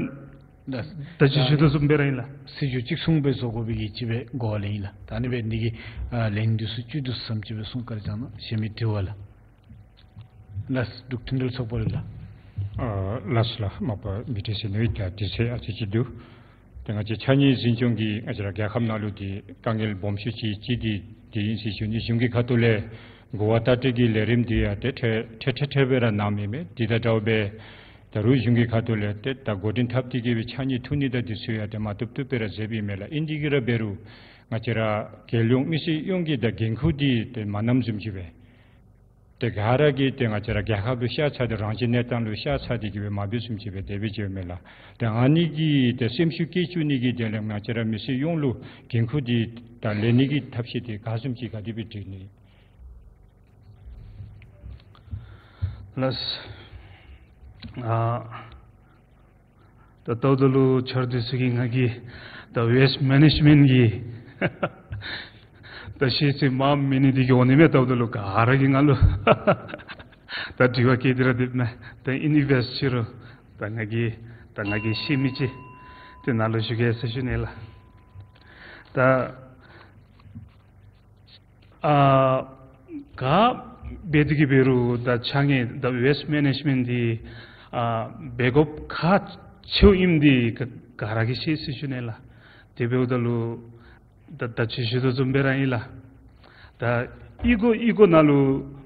ད་ཅི་ཞུ་དོ་བཟུམ་སྦེ་ར་ཨིན་ལགས། སྲིད་བྱུས་གཅིག་མཚུངས་སྦེ་བཟོ་དགོ་པའི་གི་ཅིག་སྦེ་གོ་བ་ལེན་ཡི་ལགས། ད་ཨ་ནི་འབད་ནི་འདི་གིས་ཨ་ལན་འདི་ཚུ་བཅུད་དུ་བསམ་ཅིག་སྦེ་གསུང་བཀའ་དྲིན་བསྐྱང་གནང་། གཞན་མི་དྲི་བ་ལགས། ལགས། འབྲུག་མཐུན་སྒྲིལ་ཚོགས་པ་ལགས། ཨ་ལགས་སོ་ལགས། མ་པ་མི་དྲི་ཟེར་ནི་ཡོད་ཀྱང་དྲི་ཟེར་ཨ་ཙི་ཅིག་འདུག། ཏེ་ང་བཅས་ཕྱགས་སྙིགས་འཛིན་སྐྱོང་གི་ང་བཅས་ར་རྒྱལ་ཁབ་ནང་ལུ་འདི་དཀའ་ངལ་སྦོམ་ཤོས་ཅིག་ཅིག་འདི་འདི་ཨིན་ཟེར་ཞུ་ནི། གཞུང་གི་ཁ་ཐུག་ལས་གོ་བ་ལྟ་སྤྲོད་ཀྱི་ལས་རིམ་འདི་ཡང་ཏེ་ཁྲལ་ཁྲལ་ཁྲལ་ཁྲལ་སྦེ་ར་གནངམ་ཨིན་མས། འདི་དང་འདྲཝ་སྦེ་ད་རུང་གཞུང་གི་ཁ་ཐུག་ལས་ཏེ་ད་འགོ་འདྲེན་འཐབ་སྟེ་གིས་སྦེ་ཕྱགས་སྙིགས་འཐུ་ནི་དང་འདི་ཚུ་ཡང་ཏེ་མ་བཏུབ་བཏུབ་སྦེ་ར་མཛདཔ་ཨིན་མས་ལགས། ཨིན་དེ་གིས་ར་འབད་རུང་ང་བཅས་ར་རྒྱལ་ཡོངས་མི་སེར་ཡོངས་ཀྱི་ད་འགན་ཁུར་འདི་ཏེ་མ་གནངམ་བཟུམ་ཅིག་སྦེ་ཏེ་ག་ར་གིས་ཏེ་ང་བཅས་ར་རྒྱལ་ཁབ་ལུ་ཤ་ཚ་སྟེ་རང་བཞིན་གནས་སྟངས་ལུ་ཤ་ཚ་སྟེ་གིས་སྦེ་མ་འབད་བཟུམ་ཅིག་སྦེ་དེ་སྦེ་ཅིག་ཨིན་མས་ལགས། ཏེ་ཨ་ནི་གི་ཏེ་སེམས་ཤུགས་བསྐྱེད་བཅུག་ནི་གི་དོན་ལས་ང་བཅས་ར་མི་སེར་ཡོངས་ལུ་འགན་ཁུར་འདི་ད་ལེན་ནི་གི་ཐབས་ཤེས་འདི་ག་བཟུམ་ཅིག་ག་དེ་སྦེ་སྒྲིག་ནི། ལགས། ཨ་ད་ལྟོ་ད་ལུ་ཆར་དུས་སུ་གི་ང་གིས་ད་ཝེསཊ་མེ་ནེཇ་མེནཊ་གི་ ད་ཤེས་ཚད་མངམ་མེད་ནི་འདི་གིས་འོང་ནི་མས། ལྟཝ་ད་ལུ་ག་ར་གིས་ང་ལུ་ད་དྲི་བ་བཀོད་དེ་ར་སྡོདཔ་མས། ད་ཨིན་ཝེསཊ་ཅིག་རུང་ད་ང་གིས་ད་ང་གིས་ཤེས་མི་ཅིག་དེ་ནཱ་ལུ་ཞུ་གེ་ཟེར་ཞུ་ནི་ལགས། ད་ཨ་ག་འབད་དེ་གི་འབད་རུང་ད་ཆ་ངེས་ད་ཝེསཊ་མེ་ནེཇ་མེནཊ་འདི་ཨ་འབད་དགོཔ་ཁག་ཆེཝ་ཨིནམ་འདི་ག་ག་ར་གིས་ཤེས་ཟེར་ཞུ་ནི་ལགས། དེ་འབདཝ་ད་ལུ་ད་ད་ཅི་ཞུ་དོ་བཟུམ་སྦེ་ར་ཨིན་ལགས། ད་ཨི་གོ་ཨི་གོ་ནང་ལུ་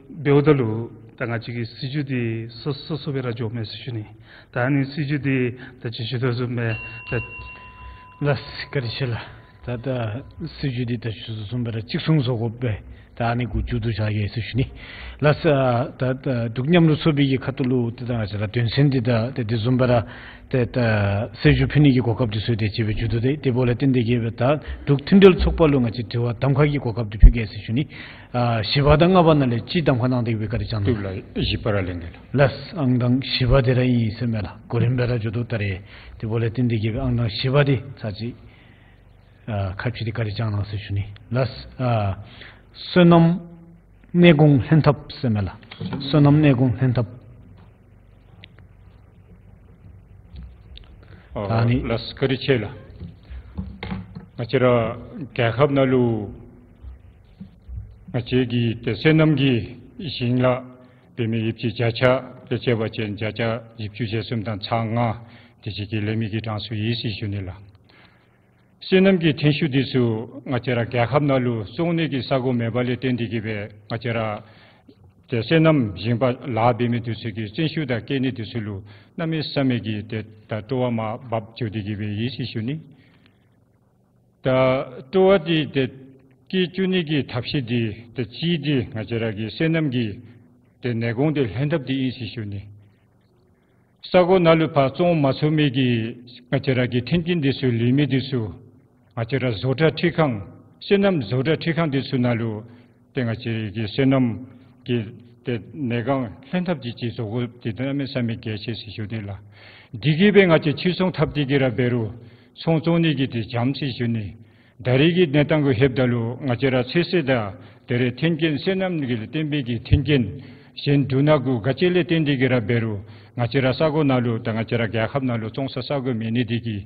འབདཝ་ད་ལུ་ད་ང་བཅས་ཀྱི་སྲིད་བྱུས་འདི་སོ་སོ་སོ་སྦེ་ར་འགྱོཝ་མས་ཟེར་ཞུ་ནི། ད་ཨ་ནི་སྲིད་བྱུས་འདི་ད་ཅི་ཞུ་དོ་བཟུམ་སྦེ་ད། ལགས་སོ། བཀའ་དྲིན་ཆེ་ལགས། ད་ད་སྲིད་བྱུས་འདི་ད་ཞུ་དོ་བཟུམ་སྦེ་ར་གཅིག་མཚུངས་བཟོ་དགོ་པས། ད་ཨ་ནི་གུ་མཇུག་བསྡུ་བཞག་གེ་ཟེར་ཞུ་ནི། ལགས་སོ། ད་ད་འབྲུག་མཉམ་རུབ་ཚོགས་པའི་གི་ཁ་ཐུག་ལུ་ཏེ་ད་ང་བཅས་ར་དོན་ཚན་འདི་ད་ཏེ་དེ་བཟུམ་སྦེ་ར་ཏེ་ད་གསལ་ཞུ་ཕུལ་ནི་གི་གོ་སྐབས་འདི་ཚུ་དེ་ཅིག་སྦེ་མཇུག་བསྡུ་སྟེ། དེ་འབདཝ་ལས་བརྟེན་ཏེ་གིས་སྦེ་ད་འབྲུག་མཐུན་སྒྲིལ་ཚོགས་པ་ལུ་ང་བཅས་དྲི་བ་གདམ་ཁ་གི་གོ་སྐབས་འདི་ཕུལ་གེ་ཟེར་ཞུ་ནི། ཨ་བཞི་པ་དང་ལྔ་པ་ནང་ལས་གཅིག་གདམ་ཁ་གནང་སྟེ་གིས་སྦེ་བཀའ་དྲིན་བསྐྱང་གནང་། བཞི་པ་ར་ལེན་གེ་ལགས། ལགས་སོ། ཨང་དང་བཞི་པ་དེ་ར་ཨིན་ཟེར་མས་ལགས། གོ་རིམ་སྦེ་ར་འགྱོ་དོ། ད་རེས་དེ་འབདཝ་ལས་བརྟེན་ཏེ་གིས་སྦེ་ཨང་དང་བཞི་པ་འདི་ཚར་གཅིག་ཨ་ཁ་ཕྱེ་སྟེ་བཀའ་དྲིན་བསྐྱང་གནང་ཟེར་ཞུ་ནི། ལགས་སོ། ཨ་སོ་ནམ་གནས་གོང་ལྷན་ཐབས་ཟེར་མས་ལགས། སོ་ནམ་གནས་གོང་ལྷན་ཐབས། ཨ་ད་ནི་ལགས་སོ། བཀའ་དྲིན་ཆེ་ལགས། ང་བཅས་ར་རྒྱལ་ཁབ་ནང་ལུ་ང་བཅས་ཀྱི་ཏེ་སོ་ནམ་གྱི་ཞིང་ལཱ་འབད་མི་ཡོདཔ་ཅིག་བརྒྱ་ཆ་དེ་བྱས་པ་ཅིན་བརྒྱ་ཆ་བཞི་བཅུ་ཞེ་གསུམ་དང་ཚག་ལྔ་དེ་ཅིག་གི་ལེན་མི་གི་གྲངས་སུ་ཡོད་ཟེར་ཞུ་ནི་ལགས། སོ་ནམ་གྱི་ཐོན་ཤུགས་འདི་ཚུ་ང་བཅས་ར་རྒྱལ་ཁབ་ནང་ལུ་བཙོང་ནི་གི་ས་གོ་མེད་པ་ལས་བརྟེན་ཏེ་གིས་སྦེ་ང་བཅས་ར་ཏེ་སོ་ནམ་ཞིང་པ་ལཱ་འབད་མི་འདི་ཚུ་གི་བརྩོན་ཤུགས་དང་སྐྱེད་ནི་འདི་ཚུ་ལུ་གནམ་མེད་ས་མེད་ཀྱི་ཏེ་ད་སྤྲོ་བ་མར་བབས་འགྱོ་སྟེ་གིས་སྦེ་ཡོད་ཟེར་ཞུ་ནི། ད་སྤྲོ་བ་འདི་ཏེ་སྐྱེད་བཅུག་ནི་གི་ཐབས་ཤེས་འདི་ཏེ་གཅིག་འདི་ང་བཅས་ར་གི་སོ་ནམ་གྱི་ཏེ་གནས་གོང་འདི་ལྷན་ཐབས་འདི་ཨིན་ཟེར་ཞུ་ནི། ས་གོ་ནང་ལུ་ཕར་བཙོང་མ་ཚུགས་མི་གི་ང་བཅས་ར་གི་མཐུན་རྐྱེན་འདི་ཚུ་ལེན་མི་འདི་ཚུ་ང་བཅས་ར་བཟོ་གྲྭ་འཕྲུལ་ཁང་སོ་ནམ་བཟོ་གྲྭ་འཕྲུལ་ཁང་འདི་ཚུ་ནང་ལུ་ཏེ་ང་བཅས་ར་གི་སོ་ནམ་གྱི་ཏེ་གནས་གོང་ལྷན་ཐབས་ཅིག་ཅིག་བཟོ་དགོཔ་འདི་གནམ་མེད་ས་མེད་གལ་ཆེ་ཟེར་ཞུ་ནི་ལགས། འདི་གིས་སྦེ་ང་བཅས་ཕྱིར་ཚོང་འཐབ་སྟེ་གིས་ར་འབད་རུང་ཚོང་བཙོང་ནི་གི་འདི་འཇམ་ཟེར་ཞུ་ནི། ད་རེས་ཀྱི་གནས་སྟངས་གུ་ལྷོདཔ་ད་ལུ་ང་བཅས་ར་ཚོད་བསྲེ་དང་ད་རེས་མཐུན་རྐྱེན་སོ་ནམ་གྱི་ལས་བརྟེན་པའི་གི་མཐུན་རྐྱེན་གཞན་འབྲུ་སྣ་གུ་ག་ཅི་ལས་བརྟེན་ཏེ་གིས་ར་འབད་རུང་ང་བཅས་ར་ས་གོ་ནང་ལུ་ད་ང་བཅས་ར་རྒྱལ་ཁབ་ནང་ལུ་བཙོང་ས་ས་གོ་མེད་ནི་འདི་གིས་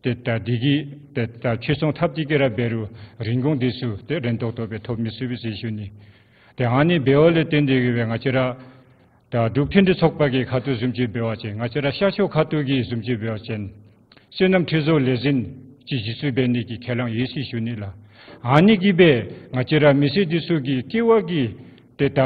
ཏེ་ད་འདི་གིས་ཏེ་ད་ཕྱིར་ཚོང་འཐབ་སྟེ་གིས་ར་འབད་རུང་རིན་གོང་འདི་ཚུ་ཏེ་རན་ཏོག་ཏོ་སྦེ་ཐོབ་མི་ཚུགས་པས་ཟེར་ཞུ་ནི། ཏེ་ཨ་ནི་འབདཝ་ལས་བརྟེན་ཏེ་གིས་སྦེ་ང་བཅས་ར་ད་འབྲུག་མཐུན་སྒྲིལ་ཚོགས་པ་གི་ཁ་ཐུག་བཟུམ་ཅིག་འབད་བ་ཅིན་ང་བཅས་ར་ཤར་ཕྱོགས་ཁ་ཐུག་གི་བཟུམ་ཅིག་འབད་བ་ཅིན་སོ་ནམ་ཁྲུས་གསོལ་ལས་འཛིན་ཅིག་གཞི་བཙུགས་འབད་ནི་གི་ཁས་བླངས་ཡོད་ཟེར་ཞུ་ནི་ལགས། ཨ་ནི་གིས་སྦེ་ང་བཅས་ར་མི་སེར་འདི་ཚུ་གི་ཀེ་བ་གི་ཏེ་ད་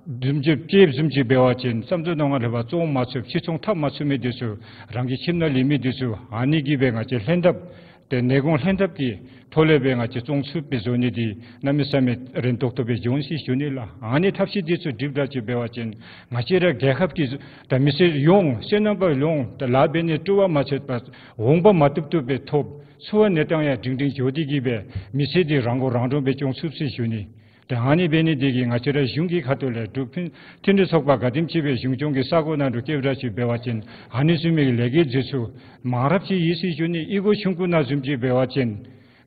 བཟུམ་ཅིག་ཅིག་བཟུམ་ཅིག་འབད་བ་ཅིན་བསམ་ཚུགས་ནང་ལས་ཕར་བཙོང་མ་ཚུགས་ཕྱིར་ཚོང་འཐབ་མ་ཚུགས་མི་འདི་ཚུ་རང་གི་ཁྱིམ་ནང་ལུ་ཡོད་མི་འདི་ཚུ་ཨ་ནི་གིས་སྦེ་ང་བཅས་ལྷན་ཐབས་ཏེ་གནས་གོང་ལྷན་ཐབས་ཀྱི་ཐོག་ལས་སྦེ་ང་བཅས་བཙོང་ཚུགསཔ་སྦེ་བཟོ་ནི་འདི་གནམ་མེད་ས་མེད་རན་ཏོག་ཏོ་སྦེ་འགྱོ་འོང་ཟེར་ཞུ་ནི་ལགས། ཨ་ནི་ཐབས་ཤེས་འདི་ཚུ་སྒྲིག་སྒྲིགཔ་ཅིག་འབད་བ་ཅིན་ང་བཅས་ར་རྒྱལ་ཁབ་ཀྱི་ད་མི་སེར་ཡོངས་སོ་ནམ་པ་ཡོངས་ད་ལཱ་འབད་ནི་སྤྲོ་བ་མ་ཆད་པར་འོང་འབབ་མ་བཏུབ་བཏུབ་སྦེ་ཐོབ། འཚོ་བ་གནས་སྟངས་ཡང་སྒྲིང་སྒྲིང་འགྱོ་སྟེ་གིས་སྦེ་མི་སེར་འདི་རང་མགོ་རང་འདྲོངས་སྦེ་སྐྱོང་ཚུགས་ཟེར་ཞུ་ནི། ཏེ་ཨ་ནི་འབད་ནི་འདི་གིས་ང་བཅས་ར་གཞུང་གི་ཁ་ཐུག་ལས་འབྲུག་མཐུན་མཐུན་སྒྲིལ་ཚོགས་པ་ག་དེམ་ཅིག་སྦེ་གཞུང་སྐྱོང་གི་ས་གོ་ནང་ལུ་སྐྱེལཝ་ད་ཅིག་འབད་བ་ཅིན་ཨ་ནི་བཟུམ་མའི་ལས་འགུལ་འདི་ཚུ་མང་རབས་ཅིག་ཡོད་ཟེར་ཞུ་ནི། ཨི་གོ་ཆུང་ཀུ་ནང་བཟུམ་ཅིག་འབད་བ་ཅིན་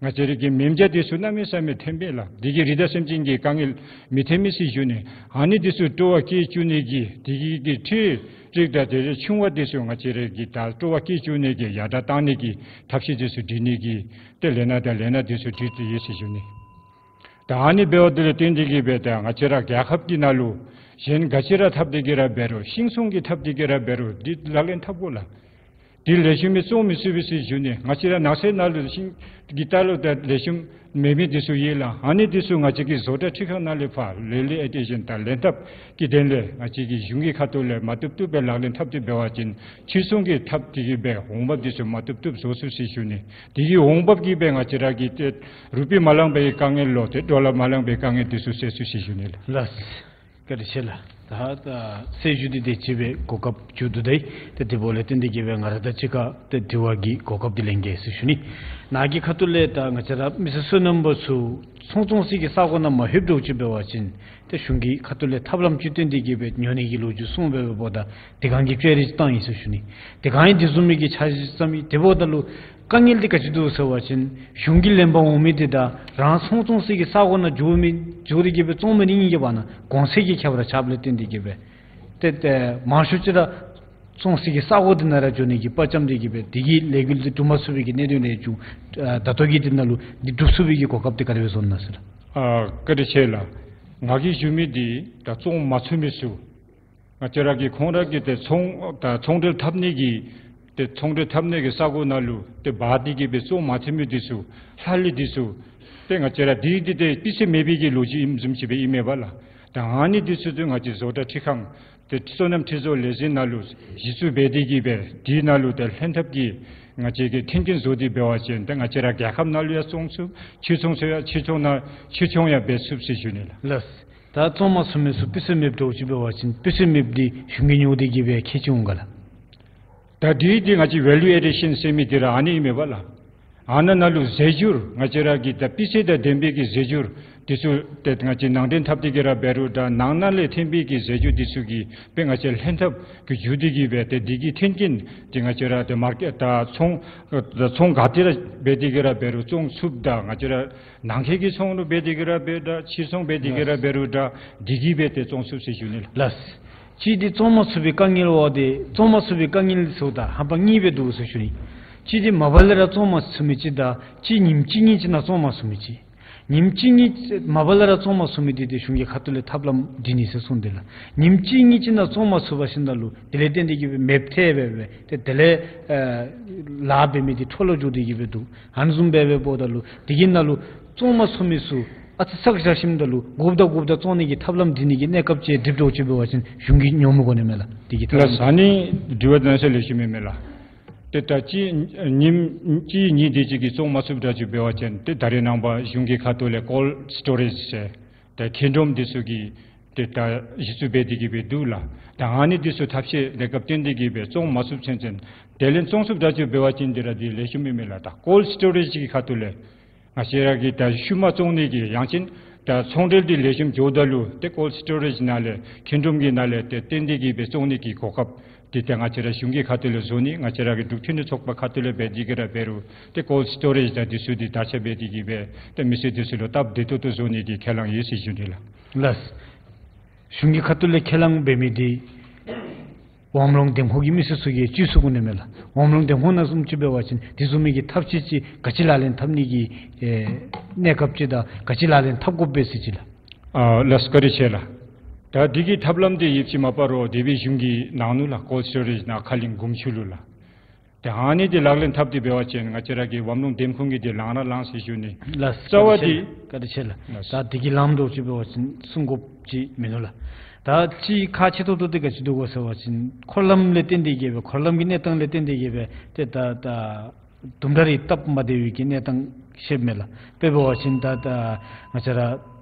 ང་བཅས་ར་གི་མེ་མཇའ་འདི་ཚུ་གནམ་མེད་ས་མེད་ཐོན་པས་ལགས། འདི་གིས་རི་དྭགས་སེམས་ཅན་གྱི་དཀའ་ངལ་མི་ཐོན་མས་ཟེར་ཞུ་ནི། ཨ་ནི་འདི་ཚུ་སྤྲོ་བ་སྐྱེད་བཅུག་ནི་གི་འདི་གི་གི་འཕྲུལ་རིག་དང་དེ་ལས་ཆུང་བ་འདི་ཚུ་ང་བཅས་ར་གི་ད་སྤྲོ་བ་སྐྱེད་བཅུག་ནི་གི་ཡར་དྲག་བཏང་ནི་གི་ཐབས་ཤེས་འདི་ཚུ་སྒྲིག་ནི་གི་ཏེ་ལས་སྣ་དང་ལས་སྣ་འདི་ཚུ་སྒྲིག་སྟེ་ཡོད་ཟེར་ཞུ་ནི། ད་ཨ་ནི་འབདཝ་ད་ལས་བརྟེན་ཏེ་གིས་སྦེ་ད་ང་བཅས་ར་རྒྱལ་ཁབ་ཀྱི་ནང་ལུ་གཞན་ག་ཅི་ར་འཐབ་སྟེ་གིས་ར་འབད་རུང་ཤིང་ཚོང་གི་འཐབ་སྟེ་གིས་ར་འབད་རུང་འདི་ལག་ལེན་འཐབ་དགོ་ལགས། འདི་ལེགས་ཤོམ་སྦེ་བཙོང་མི་ཚུགས་པས་ཟེར་ཞུ་ནི། ང་བཅས་ར་ནགས་ཚལ་ནང་ལུ་ཤིང་གི་ལྟག་ལུ་ད་ལེགས་ཤོམ་མེད་མི་འདི་ཚུ་ཡོད་ལགས། ཨ་ནི་འདི་ཚུ་ང་བཅས་ཀྱི་བཟོ་གྲྭ་འཕྲུལ་ཁང་ནང་ལས་ཕར་ལེགས་ལེགས་ཨེ་ཏེ་གཞན་དང་ལེན་ཐབས་ཀྱི་དོན་ལས་ང་བཅས་ཀྱི་གཞུང་གི་ཁ་ཐུག་ལས་མ་བཏུབ་བཏུབ་སྦེ་ལག་ལེན་འཐབ་སྟེ་འབད་བ་ཅིན་ཕྱིར་ཚོང་གི་འཐབ་སྟེ་གིས་སྦེ་འོང་འབབ་འདི་ཚུ་མ་བཏུབ་བཏུབ་བཟོ་ཚུགས་ཟེར་ཞུ་ནི། དེ་གི་འོང་འབབ་ཀྱིས་སྦེ་ང་བཅས་ར་གི་ཏེ་རུ་པི་མ་ལང་པའི་དཀའ་ངལ་ལོ་ཏེ་ཌོ་ལར་མ་ལང་པའི་དཀའ་ངལ་འདི་ཚུ་སེལ་ཚུགས་ཟེར་ཞུ་ནི་ལགས། ལགས། བཀའ་དྲིན་ཆེ་ལགས། ད་ད་གསལ་ཞུ་འདི་དེ་ཅིག་སྦེ་གོ་སྐབས་མཇུག་བསྡུ་ད་ཡི། ཏེ་དེ་འབདཝ་ལས་བརྟེན་ཏེ་གིས་སྦེ་ང་ར་དང་གཅིག་ཁར་ཏེ་དྲི་བ་གི་གོ་སྐབས་འདི་ལེན་གེ་ཟེར་ཞུ་ནི། ནཱ་གི་ཁ་ཐུག་ལས་ད་ང་བཅས་ར་མི་སེར་སོ་ནམ་པ་ཚུ་ཚོང་བཙོང་སའི་གི་ས་གོ་ནང་མ་ལྷོདཔ་འདྲཝ་ཅིག་འབད་བ་ཅིན་ཏེ་གཞུང་གི་ཁ་ཐུག་ལས་ཐབས་ལམ་ཅིག་བཏོན་ཏེ་གིས་སྦེ་ཉོ་ནི་གི་ལོ་རྒྱུས་གསུངས་སྦེ་འབདཝ་ད་དེ་སྒང་གི་བཅའ་རིས་བཏང་ཡི་ཟེར་ཞུ་ནི། དེ་སྒང་ཡང་དེ་བཟུམ་མའི་གི་འཆར་གཞི་བརྩམས་ཡི། དེ་འབདཝ་ད་ལུ་ དཀའ་ངལ་འདི་ག་ཅི་འདུག་ཟེར་བ་ཅིན་གཞུང་གི་ལེན་པར་འོང་མི་འདི་དང་རང་ཚོང་བཙོང་སའི་གི་ས་གོ་ནང་འགྱོ་མི་འགྱོ་སྟེ་གི་སྦེ་བཙོང་མི་གཉིས་ཀྱི་བར་ན་གོང་ཚད་ཀྱི་ཁྱད་པར་ཆགསཔ་ལས་བརྟེན་ཏེ་གི་སྦེ་ཏེ་ཏེ་མང་ཤོས་ཅིག་ར་བཙོང་སའི་གི་ས་གོ་འདི་ནང་ར་འགྱོ་ནི་གི་དཔའ་བཅམ་སྟེ་གི་སྦེ་དེ་གི་ལས་འགུལ་འདི་སྒྲུབ་མ་ཚུགས་པའི་གི་གནད་དོན་ལས་བྱུང་། ཨ་ད་ལྟོ་གི་འདི་ནང་ལུ་འདི་སྒྲུབ་ཚུགས་པའི་གི་གོ་སྐབས་འདི་ག་དེ་སྦེ་བཟོ་ནི་ན་ཟེར། ཨ་བཀའ་དྲིན་ཆེ་ལགས། ང་གིས་ཞུ་མི་འདི་ད་བཙོང་མ་ཚུགས་མི་ཚུ་ང་བཅས་ར་གི་ཁོང་ར་གི་ཏེ་ཚོང་ད་ཚོང་འབྲེལ་འཐབ་ནི་གི་ཏེ་ཚོང་འབྲེལ་འཐབ་ནི་གི་ས་གོ་ནང་ལུ་ཏེ་འབག་སྟེ་གི་སྦེ་བཙོང་མ་ཚུགས་མི་འདི་ཚུ་ལྷག་ལུས་འདི་ཚུ་ཏེ་ང་བཅས་ར་འདི་འདི་ཏེ་སྤུས་ཚད་མེད་པའི་གི་ལོ་རྒྱུས་ཨིནམ་བཟུམ་ཅིག་སྦེ་ཨིན་མས་པ་ལགས། ད་ཨ་ནི་འདི་ཚུ་ཏེ་ང་བཅས་བཟོ་གྲྭ་ཁྲི་ཁང་ཏེ་སོ་ནམ་ཁྲི་ཚོ་ལས་འཛིན་ནང་ལུ་གཞི་བཙུགས་འབད་དེ་གི་སྦེ་འདི་ནང་ལུ་ཏེ་ལྷན་ཐབས་ཀྱིས་ང་བཅས་ཀྱིས་མཐུན་རྐྱེན་བཟོ་སྟེ་འབད་བ་ཅིན་ཏེ་ང་བཅས་ར་རྒྱལ་ཁབ་ནང་ལུ་ཡང་བཙོང་ཚུགས། ཕྱིར་ཚོང་ཚུ་ཡང་ཕྱིར་ཚོང་ནང་ཕྱིར་ཚོང་ཡང་འབད་ཚུགས་ཟེར་ཞུ་ནི་ལགས། ལགས། ད་བཙོང་མ་ཚུགས་མི་ཚུ་སྤུས་ཚད་མེདཔ་འདྲཝ་ཅིག་འབད་བ་ཅིན་སྤུས་ཚད་མེདཔ་འདི་གཞུང་གིས་ཉོ་སྟེ་གི་སྦེ་ཁྱེར་ཅི་འོང་ག་ལགས། ད་འདི་འདི་ང་བཅས་ཝེ་ལུ་ཨེ་ཌི་ཤཱན་ཟེར་མི་འདི་ར་ཨ་ནི་ཨིན་མས་པ་ལགས། ཨ་ནཱ་ནང་ལུ་རྫས་འགྱུར་ང་བཅས་ར་གི་ད་སྤུས་ཚད་དང་ལྡན་པའི་གི་རྫས་འགྱུར་འདི་ཚུ་ཏེ་ང་བཅས་ནང་འདྲེན་འཐབ་སྟེ་གི་ར་འབད་རུང་འདྲ་ནང་ན་ལས་ཐོན་པའི་གི་རྫས་འགྱུར་འདི་ཚུ་གི་སྦེ་ང་བཅས་ལྷན་ཐབས་ཀྱིས་བརྒྱུད་དེ་གི་སྦེ་ཏེ་འདི་གི་མཐུན་རྐྱེན་འདི་ང་བཅས་ར་ཏེ་མར་ཀེཊ་ད་ཚོང་ད་ཚོང་ག་ཏེ་ར་འབད་དེ་གི་ར་འབད་རུང་བཙོང་ཚུགསཔ་ད་ང་བཅས་ར་ནང་འཁོད་ཀྱི་ཚོང་ལུ་འབད་དེ་གི་ར་འབད་འདྲ་ཕྱིར་ཚོང་འབད་དེ་གི་ར་འབད་རུང་འདྲ་འདི་གི་སྦེ་ཏེ་བཙོང་ཚུགས་ཟེར་ཞུ་ནི་ལགས། ལགས། གཅིག་འདི་བཙོང་མ་ཚུགས་པའི་དཀའ་ངལ་བ་འདི་བཙོང་མ་ཚུགས་པའི་དཀའ་ངལ་ཚུ་དང་ཧམ་པ་གཉིས་སྦེ་འདུག་ཟེར་ཞུ་ནི། གཅིག་འདི་མ་པ་ལས་ར་བཙོང་མ་ཚུགས་མི་ཅིག་དང་གཅིག་ཉིནམ་གཅིག་གཉིས་ཅིག་ནང་བཙོང་མ་ཚུགས་མི་ཅིག། ཉིནམ་གཅིག་གཉིས་མ་པ་ལས་ར་བཙོང་མ་ཚུགས་མི་འདི་ཏེ་གཞུང་གི་ཁ་ཐུག་ལས་ཐབས་ལམ་སྒྲིག་ནི་ཟེར་གསུངས་ཏེ་ལགས། ཉིནམ་གཅིག་གཉིས་ཅིག་ནང་བཙོང་མ་ཚུགས་པ་ཅིན་ད་ལུ་དེ་ལས་བརྟེན་ཏེ་གི་སྦེ་མེདཔ་ཐལ་སྦེ་སྦེ་ཏེ་དེ་ལས་ཨ་ལཱ་འབད་མི་འདི་འཕྲོ་བརླག་འགྱོ་སྟེ་གི་སྦེ་འདུག། ཨ་ནི་བཟུམ་སྦེ་སྦེ་འབདཝ་ད་ལུ་དེ་གི་ནང་ལུ་བཙོང་མ་ཚུགས་མི་ཚུ་ཨ་ཙི་ཚ་གི་བཞག་ཞིནམ་ད་ལུ་དགོཔ་ད་དགོཔ་ད་བཙོང་ནི་གི་ཐབས་ལམ་སྒྲིག་ནི་གི་གནས་སྐབས་ཅིག་སྒྲིགཔ་འདྲཝ་ཅིག་འབད་བ་ཅིན་གཞུང་གིས་ཉོ་མི་དགོ་ནི་མས་ལགས། དེ་གི་ཐབས་ལམ། ལགས། ཨ་ནི་དྲི་བ་དེ་ནང་ས་ལས་ཞུ་མི་མས་ལགས། ཏེ་ད་གཅིག་ཉིནམ་གཅིག་གཉིས་དེ་ཅིག་གིས་བཙོང་མ་ཚུགསཔ་འདྲཝ་ཅིག་འབད་བ་ཅིན་ཏེ་ད་རེས་ནངས་པ་གཞུང་གི་ཁ་ཐུག་ལས་ཀོལཌ་སི་ཊོ་རེཇ་ཟེར་ཏེ་ཁྱེར་སྒྲོམ་འདི་ཚུ་གི་ཏེ་ད་གཞི་བཙུགས་འབད་དེ་གི་སྦེ་འདུག་ལགས། ད་ཨ་ནི་འདི་ཚུ་ཐབས་ཤེས་ལེགས་ཁག་བཏོན་ཏེ་གི་སྦེ་བཙོང་མ་ཚུགས་ཚུན་ཚོད་དེ་ལས་བཙོང་ཚུགསཔ་འདྲཝ་ཅིག་འབད་བ་ཅིན་འདི་ར་འདི་ལེགས་ཤོམ་ཨིན་མས་ལགས། ད་ཀོལཌ་སི་ཊོ་རེཇ་གི་ཁ་ཐུག་ལས་ང་བཅས་ར་གི་ད་ཤུལ་མ་བཙོང་ནི་གི་ཡང་ཅིན་ད་ཚོང་འབྲེལ་འདི་ལེགས་ཤོམ་འགྱོཝ་ད་ལུ་ཏེ་ཀོལཌ་སི་ཊོ་རེཇ་ནང་ལས་ཁྱེར་སྒྲོམ་གྱི་ནང་ལས་ཏེ་བཏོན་ཏེ་གི་སྦེ་བཙོང་ནི་གི་གོ་སྐབས་འདི་ཏེ་ང་བཅས་ར་གཞུང་གི་ཁ་ཐུག་ལས་བཟོ་ནི། ང་བཅས་ར་གི་འབྲུག་མཐུན་སྒྲིལ་ཚོགས་པ་ཁ་ཐུག་ལས་འབད་དེ་གི་ར་འབད་རུང་ཏེ་ཀོལཌ་སི་ཊོ་རེཇ་དང་འདི་ཚུ་འདི་དར་ཁྱབ་འབད་དེ་གི་སྦེ་ཏེ་མི་སེར་འདི་ཚུ་ལུ་སྟབས་བདེ་ཏོག་ཏོ་བཟོ་ནི་གི་ཁས་བླངས་ཡོད་ཟེར་ཞུ་ནི་ལགས། ལགས། གཞུང་གི་ཁ་ཐུག་ལས་ཁས་བླངས་འབད་མི་འདི་ཝམ་རོང་འདེམས་ཁོངས་ཀྱི་མི་སེར་ཚུ་གིས་བཅོས་ཚུགས་དགོ་ནི་མས་ལགས། ཝམ་རོང་འདེམས་ཁོངས་ནང་བཟུམ་ཅིག་འབད་བ་ཅིན་དེ་བཟུམ་མའི་གི་ཐབས་ཤེས་ཅིག་ག་ཅི་ལག་ལེན་འཐབ་ནི་གི་ཨེ་གནས་སྐབས་ཅིག་དང་ག་ཅི་ལག་ལེན་འཐབ་དགོཔ་སྦེ་ཟེར་ཅི་ལགས། ཨ་ལགས་བཀའ་དྲིན་ཆེ་ལགས། ད་འདི་གི་ཐབས་ལམ་འདི་ཡོདཔ་ཅིག་མ་པ་རོགས་དེ་སྦེ་གཞུང་གིས་གནང་ནུག་ལགས། ཀོལཌ་སི་ཊོ་རེཇ་ནང་ཁ་གླིང་དགོངས་ཞུ་ལུ་ལགས། ཏེ་ཨ་ནི་འདི་ལག་ལེན་འཐབ་སྟེ་འབད་བ་ཅིན་ང་བཅས་ར་གི་ཝམ་རོང་འདེམས་ཁོངས་ཀྱི་འདི་ལང་ར་ལང་ཟེར་ཞུ་ནི། ལགས། རྩ་བ་འདི་བཀའ་དྲིན་ཆེ་ལགས། ལགས། ད་འདི་གི་ལམ་འདྲཝ་ཅིག་འབད་བ་ཅིན་གསུང་དགོཔ་ཅིག་མིན་ནུག་ལགས། ད་གཅིག་ཁག་ཆེ་ཏོག་ཏོ་འདི་ག་ཅི་འདུག་གོ་ཟེར་བ་ཅིན་འཁོར་ལམ་ལས་བརྟེན་ཏེ་གི་སྦེ་འཁོར་ལམ་གྱི་གནས་སྟངས་ལས་བརྟེན་ཏེ་གི་སྦེ་ཏེ་ད་ད་དུམ་གྲ་རེ་སྟབས་མ་བདེ་བའི་གི་གནས་སྟངས་ཤེསཔ་མས་ལགས། དཔེ་འབད་བ་ཅིན་ད་ད་ང་བཅས་ར་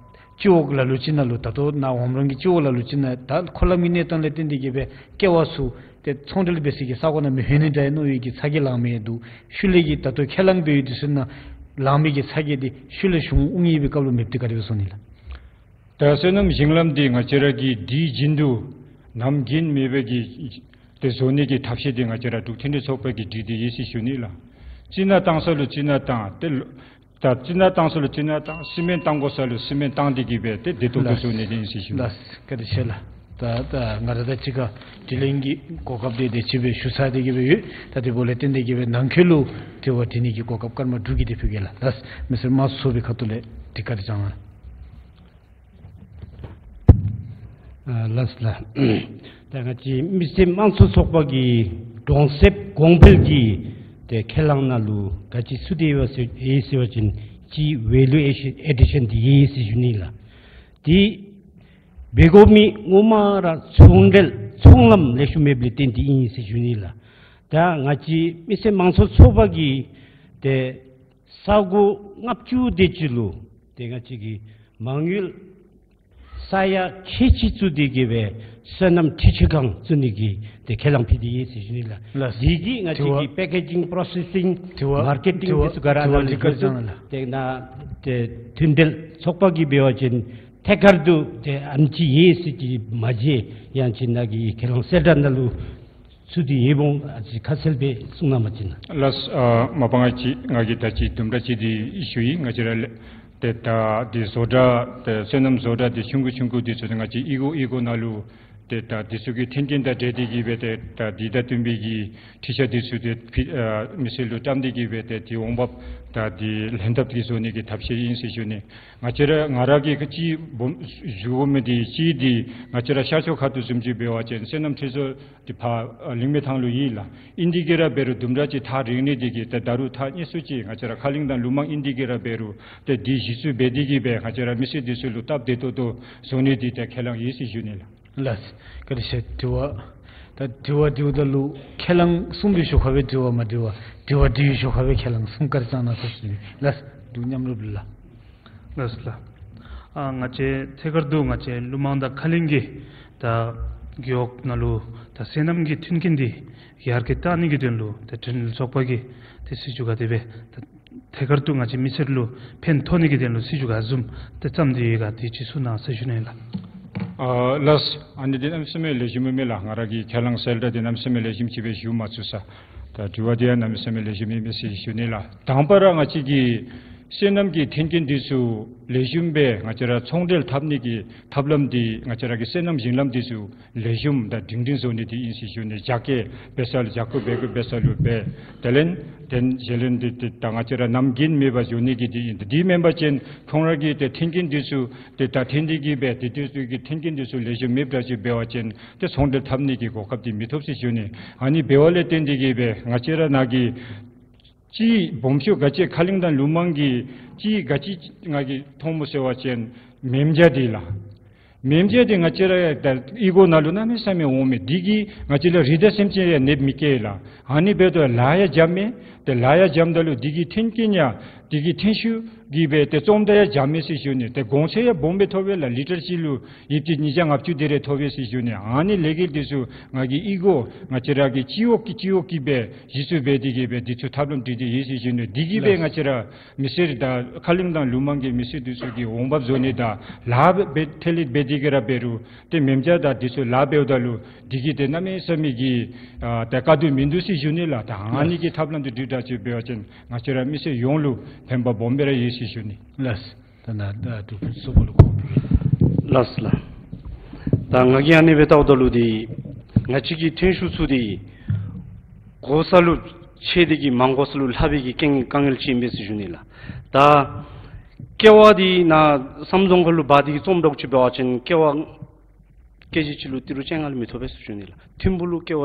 སྤྱི་འོག་ལ་ལུ་ཅིག་ནང་ལུ་ད་ལྟོ་ནཱ་ཝམ་རོང་གི་སྤྱི་འོག་ལ་ལུ་ཅིག་ནང་ད་འཁོར་ལམ་གྱི་གནས་སྟངས་ལས་བརྟེན་ཏེ་གི་སྦེ་ཀེ་བ་ཚུ་ཏེ་ཚོང་འབྲེལ་འབད་སའི་གི་ས་གོ་ནང་མི་ལྷོད་ནི་འདྲ་ཨིན་མནོ་བའི་གི་ཚ་གྱང་ལང་མི་འདུག། ཤུལ་ལས་ཀྱི་ད་ལྟོ་ཁས་བླངས་འབད་ཡོད་དེ་ཚུ་ནང་ལང་མི་གི་ཚ་གྱང་འདི་ཤུལ་ལས་གཞུང་དབུ་བརྙེས་པའི་སྐབས་ལུ་མེདཔ་འདི་ག་དེ་སྦེ་བཟོ་ནི་ལགས། ད་སོ་ནམ་ཞིང་ལམ་འདི་ང་བཅས་ར་གིས་དུས་རྒྱུན་དུ་ནམ་རྒྱུན་མེད་པའི་གི་ཏེ་བཟོ་ནི་གི་ཐབས་ཤེས་འདི་ང་བཅས་ར་འབྲུག་མཐུན་སྒྲིལ་ཚོགས་པ་གིས་སྒྲིག་སྟེ་ཡོད་ཟེར་ཞུ་ནི་ལགས། ཅིག་ནང་བཏང་ས་ལུ་ཅིག་ནང་བཏང་། ཏེ་ལོ་ད་ཅིག་ནང་བཏང་ས་ལུ་ཅིག་ནང་བཏང་། སི་མེནཊ་བཏང་དགོ་ས་ལུ་སི་མེནཊ་བཏང་སྟེ་གི་སྦེ་ཏེ་བདེ་ཏོག་ཏོ་བཟོ་ནི་འདི་ཨིན་ཟེར་ཞུ་ནི། ལགས། བཀའ་དྲིན་ཆེ་ལགས། ད་ད་ང་ར་དང་གཅིག་ཁར་དྲི་ལན་གྱི་གོ་སྐབས་འདི་དེ་ཅིག་སྦེ་ཞུ་ཚར་ཏེ་གི་སྦེ་ཡོད། ད་དེ་འབདཝ་ལས་བརྟེན་ཏེ་གི་སྦེ་ནང་འཁོད་ལུ་དྲི་བ་དྲི་ནི་གི་གོ་སྐབས་སྐར་མ་དྲུག་གི་དེ་ཕུལ་གེ་ལགས། ལགས། མི་སེར་དམངས་གཙོ་ཚོགས་པའི་ཁ་ཐུག་ལས་དྲི་བཀའ་དྲིན་བསྐྱང་གནང་། ཨ་ལགས་ལགས། ད་ང་བཅས་མི་སེར་དམངས་གཙོ་ཚོགས་པ་གི་གྲོང་གསེབ་གོང་འཕེལ་གྱི་ཏེ་ཁས་བླངས་ནང་ལུ་ག་ཅི་ཚུད་དེ་ཡོད་ཟེར་ཡོད་ཟེར་བ་ཅིན་གཅིག་ཝེ་ལུ་ཨེ་ཌི་ཤཱན་འདི་ཡོད་ཟེར་ཞུ་ནི་ལགས། དེ་འབད་དགོ་མི་ངོ་མ་ར་ཚོང་འབྲེལ་ཚོང་ལམ་ལེགས་ཤོམ་མེདཔ་ལས་བརྟེན་ཏེ་ཨིན་ཟེར་ཞུ་ནི་ལགས། ད་ང་བཅས་མི་སེར་དམངས་གཙོ་ཚོགས་པ་གིས་ཏེ་ས་གོ་ལྔ་བཅུ་དེ་ཅིག་ལུ་ཏེ་ང་བཅས་ཀྱི་མ་དངུལ་ས་ཡ་ཁལ་གཅིག་བཙུགས་ཏེ་གི་སྦེ་སོ་ནམ་འཕྲུལ་ཆས་ཁང་བཙུགས་ནི་གི་ཏེ་ཁས་བླངས་ཕུལ་ཏེ་ཡོད་ཟེར་ཞུ་ནི་ལགས། ལགས། དེ་གིས་ང་བཅས་ཀྱི་པེ་ཀེ་ཇིང་པྲོ་སེ་སིང་དྲི་བ་མར་ཀེ་ཊིང་དྲི་བ་དེ་ཚུ་ག་ར་དྲི་བ་ནང་ལུ་འདི་བཀའ་དྲིན་བསྐྱང་གནང་ལགས། ཏེ་ནཱ་ཏེ་མཐུན་འབྲེལ་ཚོགས་པ་གིས་འབད་བ་ཅིན་ཐད་ཀར་དུ་ཏེ་ཨ་ནི་ཅིག་ཡོད་ཟེར་གྱི་མ་བརྗེད་ཡང་ཅིན་ནཱ་གི་ཁས་བླངས་གསལ་བསྒྲགས་ནང་ལུ་ ཚུ་འདི་ཡོདཔ་འོང་ཨ་ཙི་ཁ་གསལ་སྦེ་གསུང་གནང་བ་ཅིན། ལགས། ཨ་མ་པ་ང་ཅིག་ང་གིས་ད་ཅི་དུམ་གྲ་ཅིག་འདི་ཞུ་ཡི། ང་བཅས་ར་ལས་ཏེ་ད་འདི་བཟོ་གྲྭ་ཏེ་སོ་ནམ་བཟོ་གྲྭ་འདི་ཆུང་ཀུ་ཆུང་ཀུ་འདི་ཚུ་ང་བཅས་ཨི་གོ་ཨི་གོ་ནང་ལུ་ཏེ་ད་འདི་ཚུ་གི་མཐུན་རྐྱེན་དང་འབྲེལ་ཏེ་གིས་སྦེ་ཏེ་ད་འདི་དང་བསྟུན་པའི་གི་འཕྲུལ་ཆས་འདི་ཚུ་ཏེ་ཕི་ཨ་མི་སེར་ལུ་བཀྲམ་སྟེ་གིས་སྦེ་ཏེ་འདི་འོང་འབབ་ད་འདི་ལྷན་ཐབས་ཀྱིས་བཟོ་ནི་གི་ཐབས་ཤེས་ཨིན་ཟེར་ཞུ་ནི། ང་བཅས་ར་ང་ར་གིས་ཅིག་སྦོམ་ཞུ་དགོ་མི་འདི་གཅིག་འདི་ང་བཅས་ར་ཤར་ཕྱོགས་ཁ་ཐུག་བཟུམ་ཅིག་འབད་བ་ཅིན་སོ་ནམ་འཕྲུལ་བཟོ་འདི་ཕར་ཨ་ལིང་མེ་ཐང་ལུ་ཡོད་ལགས། ཨིན་དེ་གིས་ར་འབད་རུང་དུམ་གྲ་ཅིག་ཐག་རིང་ནི་དེ་གིས་ཏེ་ད་རུང་ཐག་ཉེ་སུ་ཅིག་ང་བཅས་ར་ཁ་གླིང་དང་ལུ་མང་ཨིན་དེ་གིས་ར་འབད་རུང་ཏེ་འདི་གཞི་བཙུགས་འབད་དེ་གིས་སྦེ་ང་བཅས་ར་མི་སེར་འདི་ཚུ་ལུ་སྟབས་བདེ་ཏོག་ཏོ་བཟོ་ནི་འདི་ཏེ་ཁས་ལེན་ཡོད་ཟེར་ཞུ་ནི་ལགས། ལགས། བཀའ་དྲིན་ཆེ། དྲི་བ་ད་དྲི་བ་དྲིཝ་ད་ལུ་ཁས་ལེན་གསུངས་པའི་ཞོར་ཁར་སྦེ་དྲི་བ་མ་དྲི་བར་དྲི་བ་དྲིས་པའི་ཞོར་ཁར་སྦེ་ཁས་ལེན་གསུང་བཀའ་དྲིན་བསྐྱང་གནང་ཟེར་ཞུ་ནི། ལགས། འབྲུག་མཉམ་རུབ་ལགས། ལགས་ལགས། ཨ་ང་བཅས་ཐད་ཀར་དུ་ང་བཅས་ལུ་མང་དང་ཁ་གླིང་གི་ད་རྒེད་འོག་ནང་ལུ་ད་སོ་ནམ་གྱི་མཐུན་རྐྱེན་འདི་ཡར་རྒྱས་གཏང་ནི་གི་དོན་ལུ་ད་འཕྲིན་ལས་ཚོགས་པ་གིས་ཏེ་སྲིད་བྱུས་ག་དེ་སྦེ་ད་ཐད་ཀར་དུ་ང་བཅས་མི་སེར་ལུ་ཕན་ཐོགས་ནི་གི་དོན་ལུ་སྲིད་བྱུས་ག་བཟུམ་ཏེ་བརྩམས་ཏེ་ཡོད་ག་དེ་ཅིག་གསུང་གནང་ཟེར་ཞུ་ནི་ལགས། ཨ་ལགས། ཨ་ནི་འདི་གནམ་མེད་ས་མེད་ལེགས་ཤོམ་མས་ལགས། ང་ར་གིས་ཁས་ལེན་གསལ་བསྒྲགས་འདི་གནམ་མེད་ས་མེད་ལེགས་ཤོམ་ཅིག་སྦེ་ཞུ་མ་ཚུགས་ས། ད་དྲི་བ་འདི་ཡང་གནམ་མེད་ས་མེད་ལེགས་ཤོམ་ཨིན་མས་ཟེར་ཞུ་ནི་ལགས། དང་པ་ར་ང་བཅས་ཀྱི་སོ་ནམ་གྱི་མཐུན་རྐྱེན་འདི་ཚུ་ལེགས་ཤོམ་སྦེ་ང་བཅས་ར་ཚོང་འབྲེལ་འཐབ་ནི་གི་ཐབས་ལམ་འདི་ང་བཅས་ར་གི་སོ་ནམ་ཞིང་ལམ་འདི་ཚུ་ལེགས་ཤོམ་དང་སྒྲིང་སྒྲིང་བཟོ་ནི་འདི་ཨིན་ཟེར་ཞུ་ནི། རྒྱ་སྐྱེད་འབད་ས་ལུ་རྒྱ་སྐྱེད་འབད་དགོ་འབད་ས་ལུ་འབད། དེ་ལས་དེ་ནང་གཞི་ལས་འདི་ཏེ་ད་ང་བཅས་ར་ནམ་རྒྱུན་མེད་པར་བཟོ་ནི་གི་འདི་ཨིན། འདི་མེན་པ་ཅིན་ཁོང་ར་གི་ཏེ་མཐུན་རྐྱེན་འདི་ཚུ་ཏེ་ད་འཐེན་ཏེ་གིས་སྦེ་ཏེ་འདི་ཚུ་གི་མཐུན་རྐྱེན་འདི་ཚུ་ལེགས་ཤོམ་མེདཔ་འདྲ་ཅིག་འབད་བ་ཅིན་ཏེ་ཚོང་འབྲེལ་འཐབ་ནི་གི་གོ་སྐབས་འདི་མི་ཐོབ་ཟེར་ཞུ་ནི། ཨ་ནི་འབདཝ་ལས་བརྟེན་ཏེ་གིས་སྦེ་ང་བཅས་ར་ནང་གི་གཅིག་སྦོམ་ཤོས་ག་ཅི་ཁ་གླིང་དང་ལུ་མང་གི་གཅིག་ག་ཅི་ང་གིས་མཐོངམ་ཟེར་བ་ཅིན་མེ་མཇའ་འདི་ལགས། མེ་མཇའ་འདི་ང་བཅས་ར་ད་ཨི་གོ་ནང་ལུ་གནམ་མེད་ས་མེད་འོང་མས། འདི་གིས་ང་བཅས་ལུ་རི་དྭགས་སེམས་ཅན་ཡང་གནོདཔ་མི་བཀལ་ལགས། ཨ་ནི་འབདཝ་ད་ལཱ་ཡང་འཇམ་མས། ཏེ་ལཱ་ཡང་འཇམ་ད་ལུ་འདི་གི་མཐུན་རྐྱེན་ཡང་འདི་གི་ཐོན་ཤུགས་ཀྱིས་སྦེ་ཏེ་བཙོངམ་ད་ཡང་འཇམ་མས་ཟེར་ཞུ་ནི། ཏེ་གོང་ཚད་ཡང་སྦོམ་སྦེ་ཐོབ་པས་ལགས། ལི་ཊར་གཅིག་ལུ་ཡོདཔ་ཅིག་ཉིས་བརྒྱ་ལྔ་བཅུ་དེ་རེ་ཐོབ་པས་ཟེར་ཞུ་ནི། ཨ་ནི་ལས་འགུལ་འདི་ཚུ་ང་གིས་ཨི་གོ་ང་བཅས་ར་གི་སྤྱི་འོག་གི་སྤྱི་འོག་གིས་སྦེ་གཞི་བཙུགས་འབད་དེ་གིས་སྦེ་འདི་ཚུ་ཐབས་ལམ་སྒྲིག་སྟེ་ཡོད་ཟེར་ཞུ་ནི། འདི་གིས་སྦེ་ལགས། ང་བཅས་ར་མི་སེར་དང་ཁ་གླིང་དང་ལུ་མང་གི་མི་སེར་འདི་ཚུ་གི་འོང་འབབ་བཟོ་ནི་དང་ལཱ་འབད་ཐད་ལས་འབད་དེ་གིས་ར་འབད་རུང་ཏེ་མེ་མཇའ་དང་འདི་ཚུ་ལཱ་འབདཝ་ད་ལུ་འདི་གིས་ཏེ་གནམ་མེད་ས་མེད་ཀྱི་ཨ་ཏེ་དཀའ་སྡུག་མིན་འདུག་ཟེར་ཞུ་ནི་ལགས། ད་ཨ་ནི་གི་ཐབས་ལམ་འདི་སྒྲིག་དྲགས་ཅིག་འབད་བ་ཅིན་ང་བཅས་ར་མི་སེར་ཡོངས་ལུ་ཕན་པ་སྦོམ་སྦེ་ར་ཡོད་ཟེར་ཞུ་ནི། ལགས། ད་ནཱ་ད་འབྲུག་ཕུན་ཚོགས་པ་ལུ་གོ་བ་ཕུལ་གེ། ལགས་ལགས། ད་ང་གིས་ཨ་ནི་སྦེ་བལྟཝ་ད་ལུ་འདི་ང་བཅས་ཀྱི་ཐོན་ཤུགས་ཚུ་འདི་དགོ་ས་ལུ་ཆེ་སྟེ་གིས་མ་དགོ་ས་ལུ་ལྷག་པའི་གི་དཀའ་ངལ་དཀའ་ངལ་ཅིག་ཨིན་པས་ཟེར་ཞུ་ནི་ལགས། ད་ཀེ་བ་འདི་ནཱ་བསམ་རྫོང་ཁ་ལུ་འབག་སྟེ་གིས་བཙོངམ་འདྲཝ་ཅིག་འབད་བ་ཅིན་ཀེ་བ་ཀེ་ཇི་གཅིག་ལུ་ཏི་རུ་བཅོ་ལྔ་ལས་མི་ཐོབ་པས་ཟེར་ཞུ་ནི་ལགས། ཐིམ་ཕུག་ལུ་ཀེ་བ་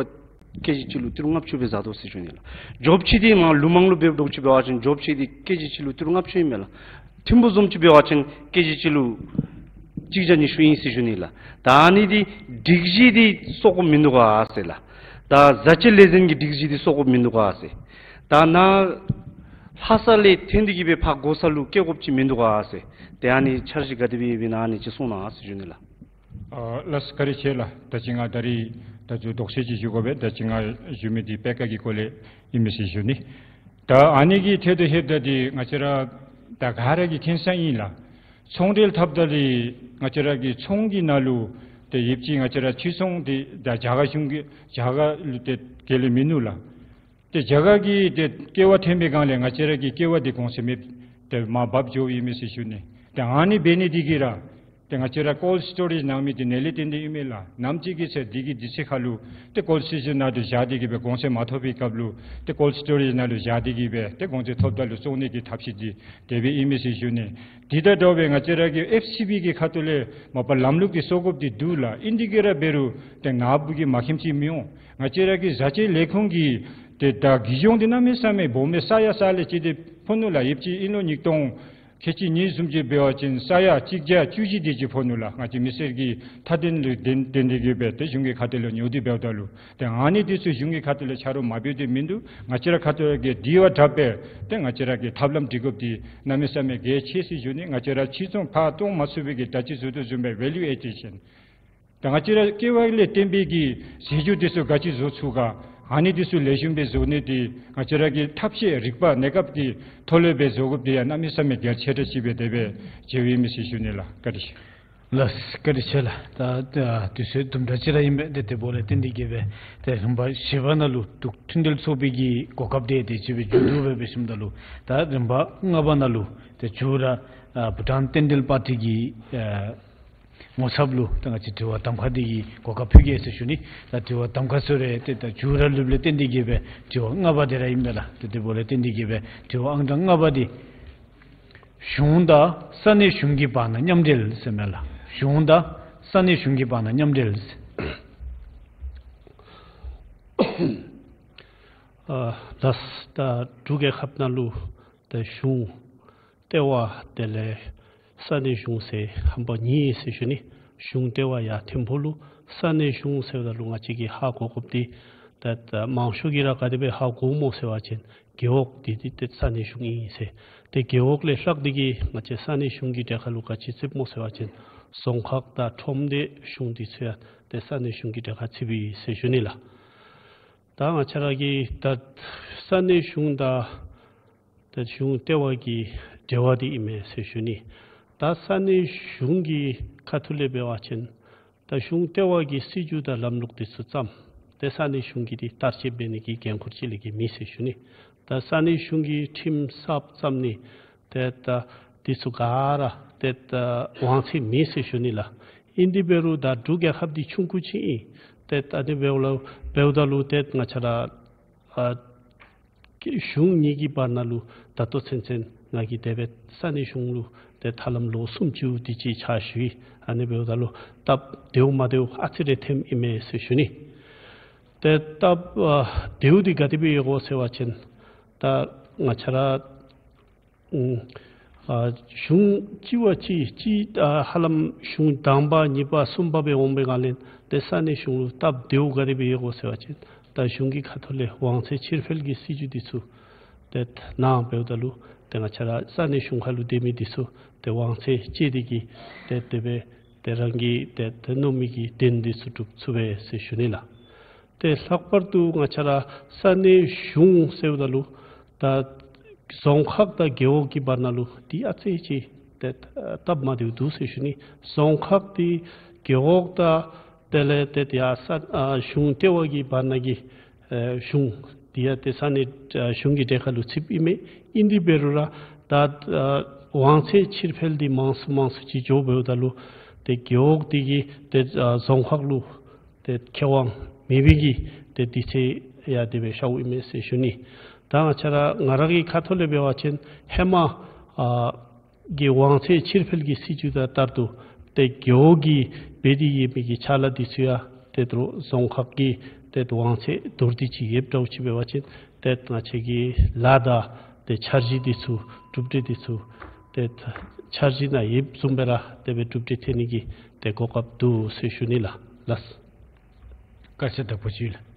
ཀེ་ཇི་གཅིག་ལུ་ཏི་རུ་ལྔ་བཅུ་སྦེ་ཟ་དོ་ཟེར་ཞུ་ནི་ལགས། ཇོ་བོ་གཅིག་འདི་མར་ལུ་མང་ལུ་འབདཝ་འདྲཝ་ཅིག་འབད་བ་ཅིན་ཇོ་བོ་གཅིག་འདི་ཀེ་ཇི་གཅིག་ལུ་ཏི་རུ་ལྔ་བཅུ་ཨིན་མས་ལགས། ཐིམ་ཕུག་བཟུམ་ཅིག་འབད་བ་ཅིན་ཀེ་ཇི་གཅིག་ལུ་གཅིག་བརྒྱ་ཉི་ཤུ་ཨིན་ཟེར་ཞུ་ནི་ལགས། ད་ཨ་ནི་འདི་སྒྲིག་གཞི་འདི་སྲོག་སྐྱོབ་མིན་འདུག་ག་ཟེར་ལགས། ད་བཟའ་ཆས་ལས་ཚན་གྱི་སྒྲིག་གཞི་འདི་སྲོག་སྐྱོབ་མིན་འདུག་ག་ཟེར། ད་ནཱ་ལྷ་ས་ལས་འཐོན་ཏེ་གིས་སྦེ་ཕར་དགོ་ས་ལུ་བསྐྱལ་དགོཔ་ཅིག་མིན་འདུག་ག་ཟེར། ཏེ་ཨ་ནི་འཆར་གཞི་ག་དེ་སྦེ་ཡོདཔ་ཨིན་ན་ཨ་ནི་ཅིག་གསུང་གནང་ཟེར་ཞུ་ནི་ལགས། ཨ་ལགས་བཀའ་དྲིན་ཆེ་ལགས། ད་ཅི་ང་ད་རིས་ད་ཅི་དོགས་སེལ་ཅིག་ཞུ་དགོ་པས། ད་ཅི་ང་ཞུ་མི་འདི་པད་ཀ་གི་སྐོར་ལས་ཨིན་མས་ཟེར་ཞུ་ནི། ད་ཨ་ནི་གི་ཐད་དུ་ལྷོདཔ་ད་འདི་ང་བཅས་ར་ད་ག་ར་གིས་མཁྱེན་གསལ་ཨིན་ལགས། ཚོང་འབྲེལ་འཐབ་ད་ལུ་ང་བཅས་ར་གི་ཚོང་གི་ནང་ལུ་ཏེ་ཡོདཔ་ཅིག་ང་བཅས་ར་ཕྱིར་ཚོང་འདི་ད་རྒྱ་གར་གཞུང་གི་རྒྱ་གར་ལུ་ཏེ་ཁས་ལེན་མིན་ནུག་ལགས། ཏེ་རྒྱ་གར་གྱིས་ཏེ་ཀེ་བ་འཐོན་པའི་སྒང་ལས་ང་བཅས་ར་གིས་ཀེ་བ་འདི་གོང་ཚད་མེདཔ་ཏེ་མར་འབག་འགྱོཝ་ཨིན་མས་ཟེར་ཞུ་ནི། ཏེ་ཨ་ནི་འབད་ནི་འདི་གིས་ར་ཏེ་ང་བཅས་ར་ཀོལཌ་སི་ཊོ་རེཇ་ནང་མི་འདི་ནད་ལས་བརྟེན་ཏེ་ཨིན་མས་ལགས། ནམ་ཅིག་གི་ཚེ་འདི་གི་དུས་ཚོད་ཁར་ལུ་ཏེ་ཀོལཌ་སི་ཊོ་རེཇ་ནང་དུ་བཞག་སྟེ་གིས་སྦེ་གོང་ཚད་མ་ཐོབ་པའི་སྐབས་ལུ་ཏེ་ཀོལཌ་སི་ཊོ་རེཇ་ནང་ལུ་བཞག་སྟེ་གིས་སྦེ་ཏེ་གོང་ཚད་ཐོབ་ད་ལུ་བཙོང་ནི་གི་ཐབས་ཤེས་འདི་དེ་སྦེ་ཨིན་མས་ཟེར་ཞུ་ནི། འདི་དང་འདྲཝ་སྦེ་ང་བཅས་ར་གི་ཨེཕ་སི་བི་གི་ཁ་ཐུག་ལས་མ་པ་ལམ་ལུགས་ཀྱི་སྲོལ་གོཔ་འདི་འདུག་ལགས། ཨིན་དེ་གིས་ར་འབད་རུང་ཏེ་ནཱ་བུ་གིས་མ་མཁྱེནམ་ཅིག་མི་འོང་། ང་བཅས་ར་གི་བཟའ་ཆས་ལས་ཁུངས་ཀྱི་ཏེ་ད་གུ་ཡངས་འདི་གནམ་མེད་ས་མེད་སྦོམ་སྦེ་ས་ཡ་ས་ལས་ཅིག་ཏེ་ཕོག་ནུག་ལགས། ཡོདཔ་ཅིག་ཨིན་ལོ་ཉིས་སྟོང་ཁལ་གཅིག་གཉིས་གསུམ་ཅིག་འབད་བ་ཅིན་ས་ཡ་གཅིག་བརྒྱ་བཅུ་བཞི་དེ་ཅིག་ཕོག་ནུག་ལགས། ང་བཅས་མི་སེར་གྱི་མཐའ་དོན་ལུ་བརྟེན་བརྟེན་ཏེ་གིས་སྦེ་ཏེ་གཞུང་གི་ཁ་ཐུག་ལས་ཉོ་སྟེ་འབདཝ་ད་ལུ། ཏེ་ཨ་ནི་འདི་ཚུ་གཞུང་གི་ཁ་ཐུག་ལས་ཆ་རོགས་མ་འབད་དེ་མིན་འདུག། ང་བཅས་ར་ཁ་ཐུག་གི་དེ་བ་དྲག་སྦེ་ཏེ་ང་བཅས་ར་གི་ཐབས་ལམ་སྒྲིག་དགོཔ་འདི་གནམ་མེད་ས་མེད་གལ་ཆེ་ཟེར་ཞུ་ནི། ང་བཅས་ར་ཕྱིར་ཚོང་ཕར་བཙོང་མ་ཚུགས་པའི་གི་ད་ཅི་བཟོ་དོ་བཟུམ་སྦེ་ཝེ་ལུ་ཨེ་ཌི་ཤན། ད་ང་བཅས་ར་ཀེ་བ་ལས་བརྟེན་པའི་གི་ཟས་བཅུད་འདི་ཚུ་ག་ཅི་བཟོ་ཚུགས་ག། ཨ་ནི་འདི་ཚུ་ལེགས་ཤོམ་སྦེ་བཟོ་ནི་འདི་ང་བཅས་ར་གི་ཐབས་ཤེས་རིག་པ་གནས་སྐབས་ཀྱི་ཐོག་ལས་སྦེ་བཟོ་དགོཔ་འདི་ཡང་གནམ་མེད་ས་མེད་གལ་ཆེ་དྲགས་ཅིག་སྦེ་དེ་སྦེ་མཇལཝ་ཨིན་མས་ཟེར་ཞུ་ནི་ལགས། བཀའ་དྲིན་ཆེ། ལགས། བཀའ་དྲིན་ཆེ་ལགས། ད་ད་དུས་ཚོད་དུམ་གྲ་ཅིག་ར་ཨིན་པས། ཏེ་དེ་འབདཝ་ལས་བརྟེན་ཏེ་གིས་སྦེ་ཏེ་རིམ་པ་བཞི་པ་ནང་ལུ་འབྲུག་མཐུན་འབྲེལ་ཚོགས་པའི་གི་གོ་སྐབས་དེ་དེ་ཅིག་སྦེ་མཇུག་བསྡུ་སྦེ་འབད་ཞིནམ་ད་ལུ་ད་རིམ་པ་ལྔ་པ་ནང་ལུ་ཏེ་མཇུག་ར་ཨ་བྷུ་ཊཱན་བསྟན་འབྲེལ་པར་ཊི་གི་ཨ་ངོ་ཚབ་ལུ་ད་ང་བཅས་དྲི་བ་གདམ་ཁ་འདི་གི་གོ་སྐབས་ཕུལ་གེ་ཟེར་ཞུ་ནི། ད་དྲི་བ་གདམ་ཁ་ཚུ་རེ་ཏེ་ད་མཇུག་ར་ལུསཔ་ལས་བརྟེན་ཏེ་གིས་སྦེ་དྲི་བ་ལྔ་པ་དེ་ར་ཨིན་པས་ལགས། ཏེ་དེ་འབདཝ་ལས་བརྟེན་ཏེ་གིས་སྦེ་དྲི་བ་ཨང་གྲངས་ལྔ་པ་འདི་གཞུང་དང་ས་གནས་གཞུང་གི་བར་ན་མཉམ་འབྲེལ་ཟེར་མས་ལགས། གཞུང་དང་ས་གནས་གཞུང་གི་བར་ན་མཉམ་འབྲེལ་ཟེར། ཨ་ལགས། ད་འབྲུག་རྒྱལ་ཁབ་ནང་ལུ་ད་གཞུང་ལྟེ་བ་དེ་ལས་ས་གནས་གཞུང་ཟེར་ཧམ་པ་གཉིས་ཟེར་ཞུ་ནི། གཞུང་ལྟེ་བ་ཡར་ཐིམ་ཕུག་ལུ་ས་གནས་གཞུང་ཟེརཝ་ད་ལུ་ང་བཅས་ཀྱིས་ཧ་གོ་དགོཔ་འདི་ད་ད་མང་ཤོས་ཀྱིས་ར་ག་དེ་སྦེ་ཧ་གོཝ་སྨོ་ཟེར་བ་ཅིན་རྒེད་འོག་འདི་འདི་ཏེ་ས་གནས་གཞུང་ཨིན་ཟེར། ཏེ་རྒེད་འོག་ལས་ལྷག་སྟེ་གིས་ང་བཅས་ས་གནས་གཞུང་གི་གྲལ་ཁར་ལུ་ག་ཅི་ཚུདཔ་སྨོ་ཟེར་བ་ཅིན་རྫོང་ཁག་དང་ཁྲོམ་སྡེ་གཞུང་འདི་ཚུ་ཡང་ཏེ་ས་གནས་གཞུང་གི་གྲལ་ཁར་ཚུདཔ་ཨིན་ཟེར་ཞུ་ནི་ལགས། ད་ང་བཅས་ར་གི་ད་ས་གནས་གཞུང་དང་ད་གཞུང་ལྟེ་བ་གི་འབྲེལ་བ་འདི་ཨིན་མས་ཟེར་ཞུ་ནི། ད་ས་གནས་གཞུང་གི་ཁ་ཐུག་ལས་འབད་བ་ཅིན་ད་གཞུང་ལྟེ་བ་གིས་སྲིད་བྱུས་དང་ལམ་ལུགས་འདི་ཚུ་བརྩམ། ཏེ་ས་གནས་གཞུང་གིས་འདི་བསྟར་སྤྱོད་འབད་ནི་གི་འགན་ཁུར་ཅིག་ལས་གི་མེད་ཟེར་ཞུ་ནི། ད་ས་གནས་གཞུང་གིས་ཁྲིམས་གསརཔ་བརྩམ་ནི་ཏེ་ད་འདི་ཚུ་ག་ར་ཏེ་ད་དབང་ཚད་མེད་ཟེར་ཞུ་ནི་ལགས། ཨིན་དེ་འབད་རུང་ད་འབྲུག་རྒྱལ་ཁབ་འདི་ཆུང་ཀུ་ཅིག་ཨིན། ཏེ་ད་ཨ་ནི་འབདཝ་ལས་འབདཝ་ད་ལུ་ཏེ་ང་བཅས་ར་ཨ་གཞུང་གཉིས་ཀྱི་བར་ན་ལུ་ད་ལྟོ་ཚུན་ཚོད་ང་གིས་དེ་སྦེ་ས་གནས་གཞུང་ལུ་ཏེ་ཐར་ལམ་ལོ་སུམ་ཅུ་དེ་ཅིག་ཕྱག་ཞུ་ཡི། ཨ་ནི་འབདཝ་ད་ལུ་སྟབས་བདེཝ་མ་བདེཝ་ཨ་ཙི་རེ་ཐོནམ་ཨིན་མས་ཟེར་ཞུ་ནི། ཏེ་སྟབས་ཨ་བདེཝ་འདི་ག་དེ་སྦེ་ཡོད་གོ་ཟེར་བ་ཅིན་ད་ང་བཅས་ར་ཨ་གཞུང་གཅིག་བ་གཅིག་གཅིག་ཨ་ཧ་ལམ་གཞུང་དང་པ་གཉིས་པ་གསུམ་པ་སྦེ་འོང་པའི་སྒང་ལས་ཏེ་ས་གནས་གཞུང་ལུ་སྟབས་བདེཝ་ག་དེ་སྦེ་ཡོད་གོ་ཟེར་བ་ཅིན་ད་གཞུང་གི་ཁ་ཐུག་ལས་དབང་ཚད་ཕྱིར་འཕེལ་གྱི་སྲིད་བྱུས་འདི་ཚུ་ཏེ་ནང་འབདཝ་ད་ལུ་ཏེ་ང་བཅས་ར་ས་གནས་གཞུང་ཁ་ལུ་སྡོད་མི་འདི་ཚུ་ཏེ་དབང་ཚད་བཅད་དེ་གིས་ཏེ་དེ་སྦེ་ཏེ་རང་གི་ཏེ་ཏེ་མནོ་མི་གི་དོན་འདི་ཚུ་སྒྲུབ་ཚུགས་པས་ཟེར་ཞུ་ནི་ལགས། ཏེ་ལྷག་པར་དུ་ང་བཅས་ར་ས་གནས་གཞུང་ཟེརཝ་ད་ལུ་ད་རྫོང་ཁག་དང་རྒེད་འོག་གི་བར་ན་ལུ་འདི་ཨ་ཙི་ཅིག་ཏེ་སྟབས་མ་བདེཝ་འདུག་ཟེར་ཞུ་ནི། རྫོང་ཁག་འདི་རྒེད་འོག་དང་དེ་ལས་ཏེ་ཡར་ས་ཨ་གཞུང་ལྟེ་བ་གི་བར་ན་གི་ཨེ་གཞུང་འདི་ཡང་ཏེ་ས་གནས་ཨ་གཞུང་གི་གྲལ་ཁར་ལུ་ཚུདཔ་ཨིན་མས། ཨིན་དེ་འབད་རུང་ར་ད་ཨ་དབང་ཚད་ཕྱིར་འཕེལ་འདི་མང་སུ་མང་སུ་ཅིག་འགྱོ་འབདཝ་ད་ལུ་ཏེ་རྒེད་འོག་འདི་གིས་ཏེ་ཨ་རྫོང་ཁག་ལུ་ཏེ་ཁེ་དབང་མེད་པའི་གི་ཏེ་དུས་ཚོད་ཡང་དེ་སྦེ་ཤརཝ་ཨིན་མས་ཟེར་ཞུ་ནི། ད་ང་བཅས་ར་ང་ར་གི་ཁ་ཐུག་ལས་འབད་བ་ཅིན་ཧེ་མ་ཨ་གི་དབང་ཚད་ཕྱིར་འཕེལ་གྱི་སྲིད་བྱུས་དང་ལྟར་དུ་ཏེ་རྒེད་འོག་གིས་འབད་དེ་ཡོད་མི་གི་ཕྱག་ལཱ་འདི་ཚུ་ཡང་ཏེ་ད་རུང་རྫོང་ཁག་གིས་ཏེ་དབང་ཚད་བསྡུར་ཏེ་ཅིག་ཡོདཔ་འདྲཝ་ཅིག་འབད་བ་ཅིན་ཏེ་ང་བཅས་ཀྱི་ལཱ་དང་ཏེ་འཆར་གཞི་འདི་ཚུ་གྲུབ་འབྲས་འདི་ཚུ་ཏེ་འཆར་གཞི་ནང་ཡོདཔ་བཟུམ་སྦེ་ར་དེ་སྦེ་གྲུབ་འབྲས་ཐོན་ནི་གི་ཏེ་གོ་སྐབས་འདུག་ཟེར་ཞུ་ནི་ལགས། ལགས། བཀའ་དྲིན་ཆེ་ད་བུ་ཅིག་ལགས།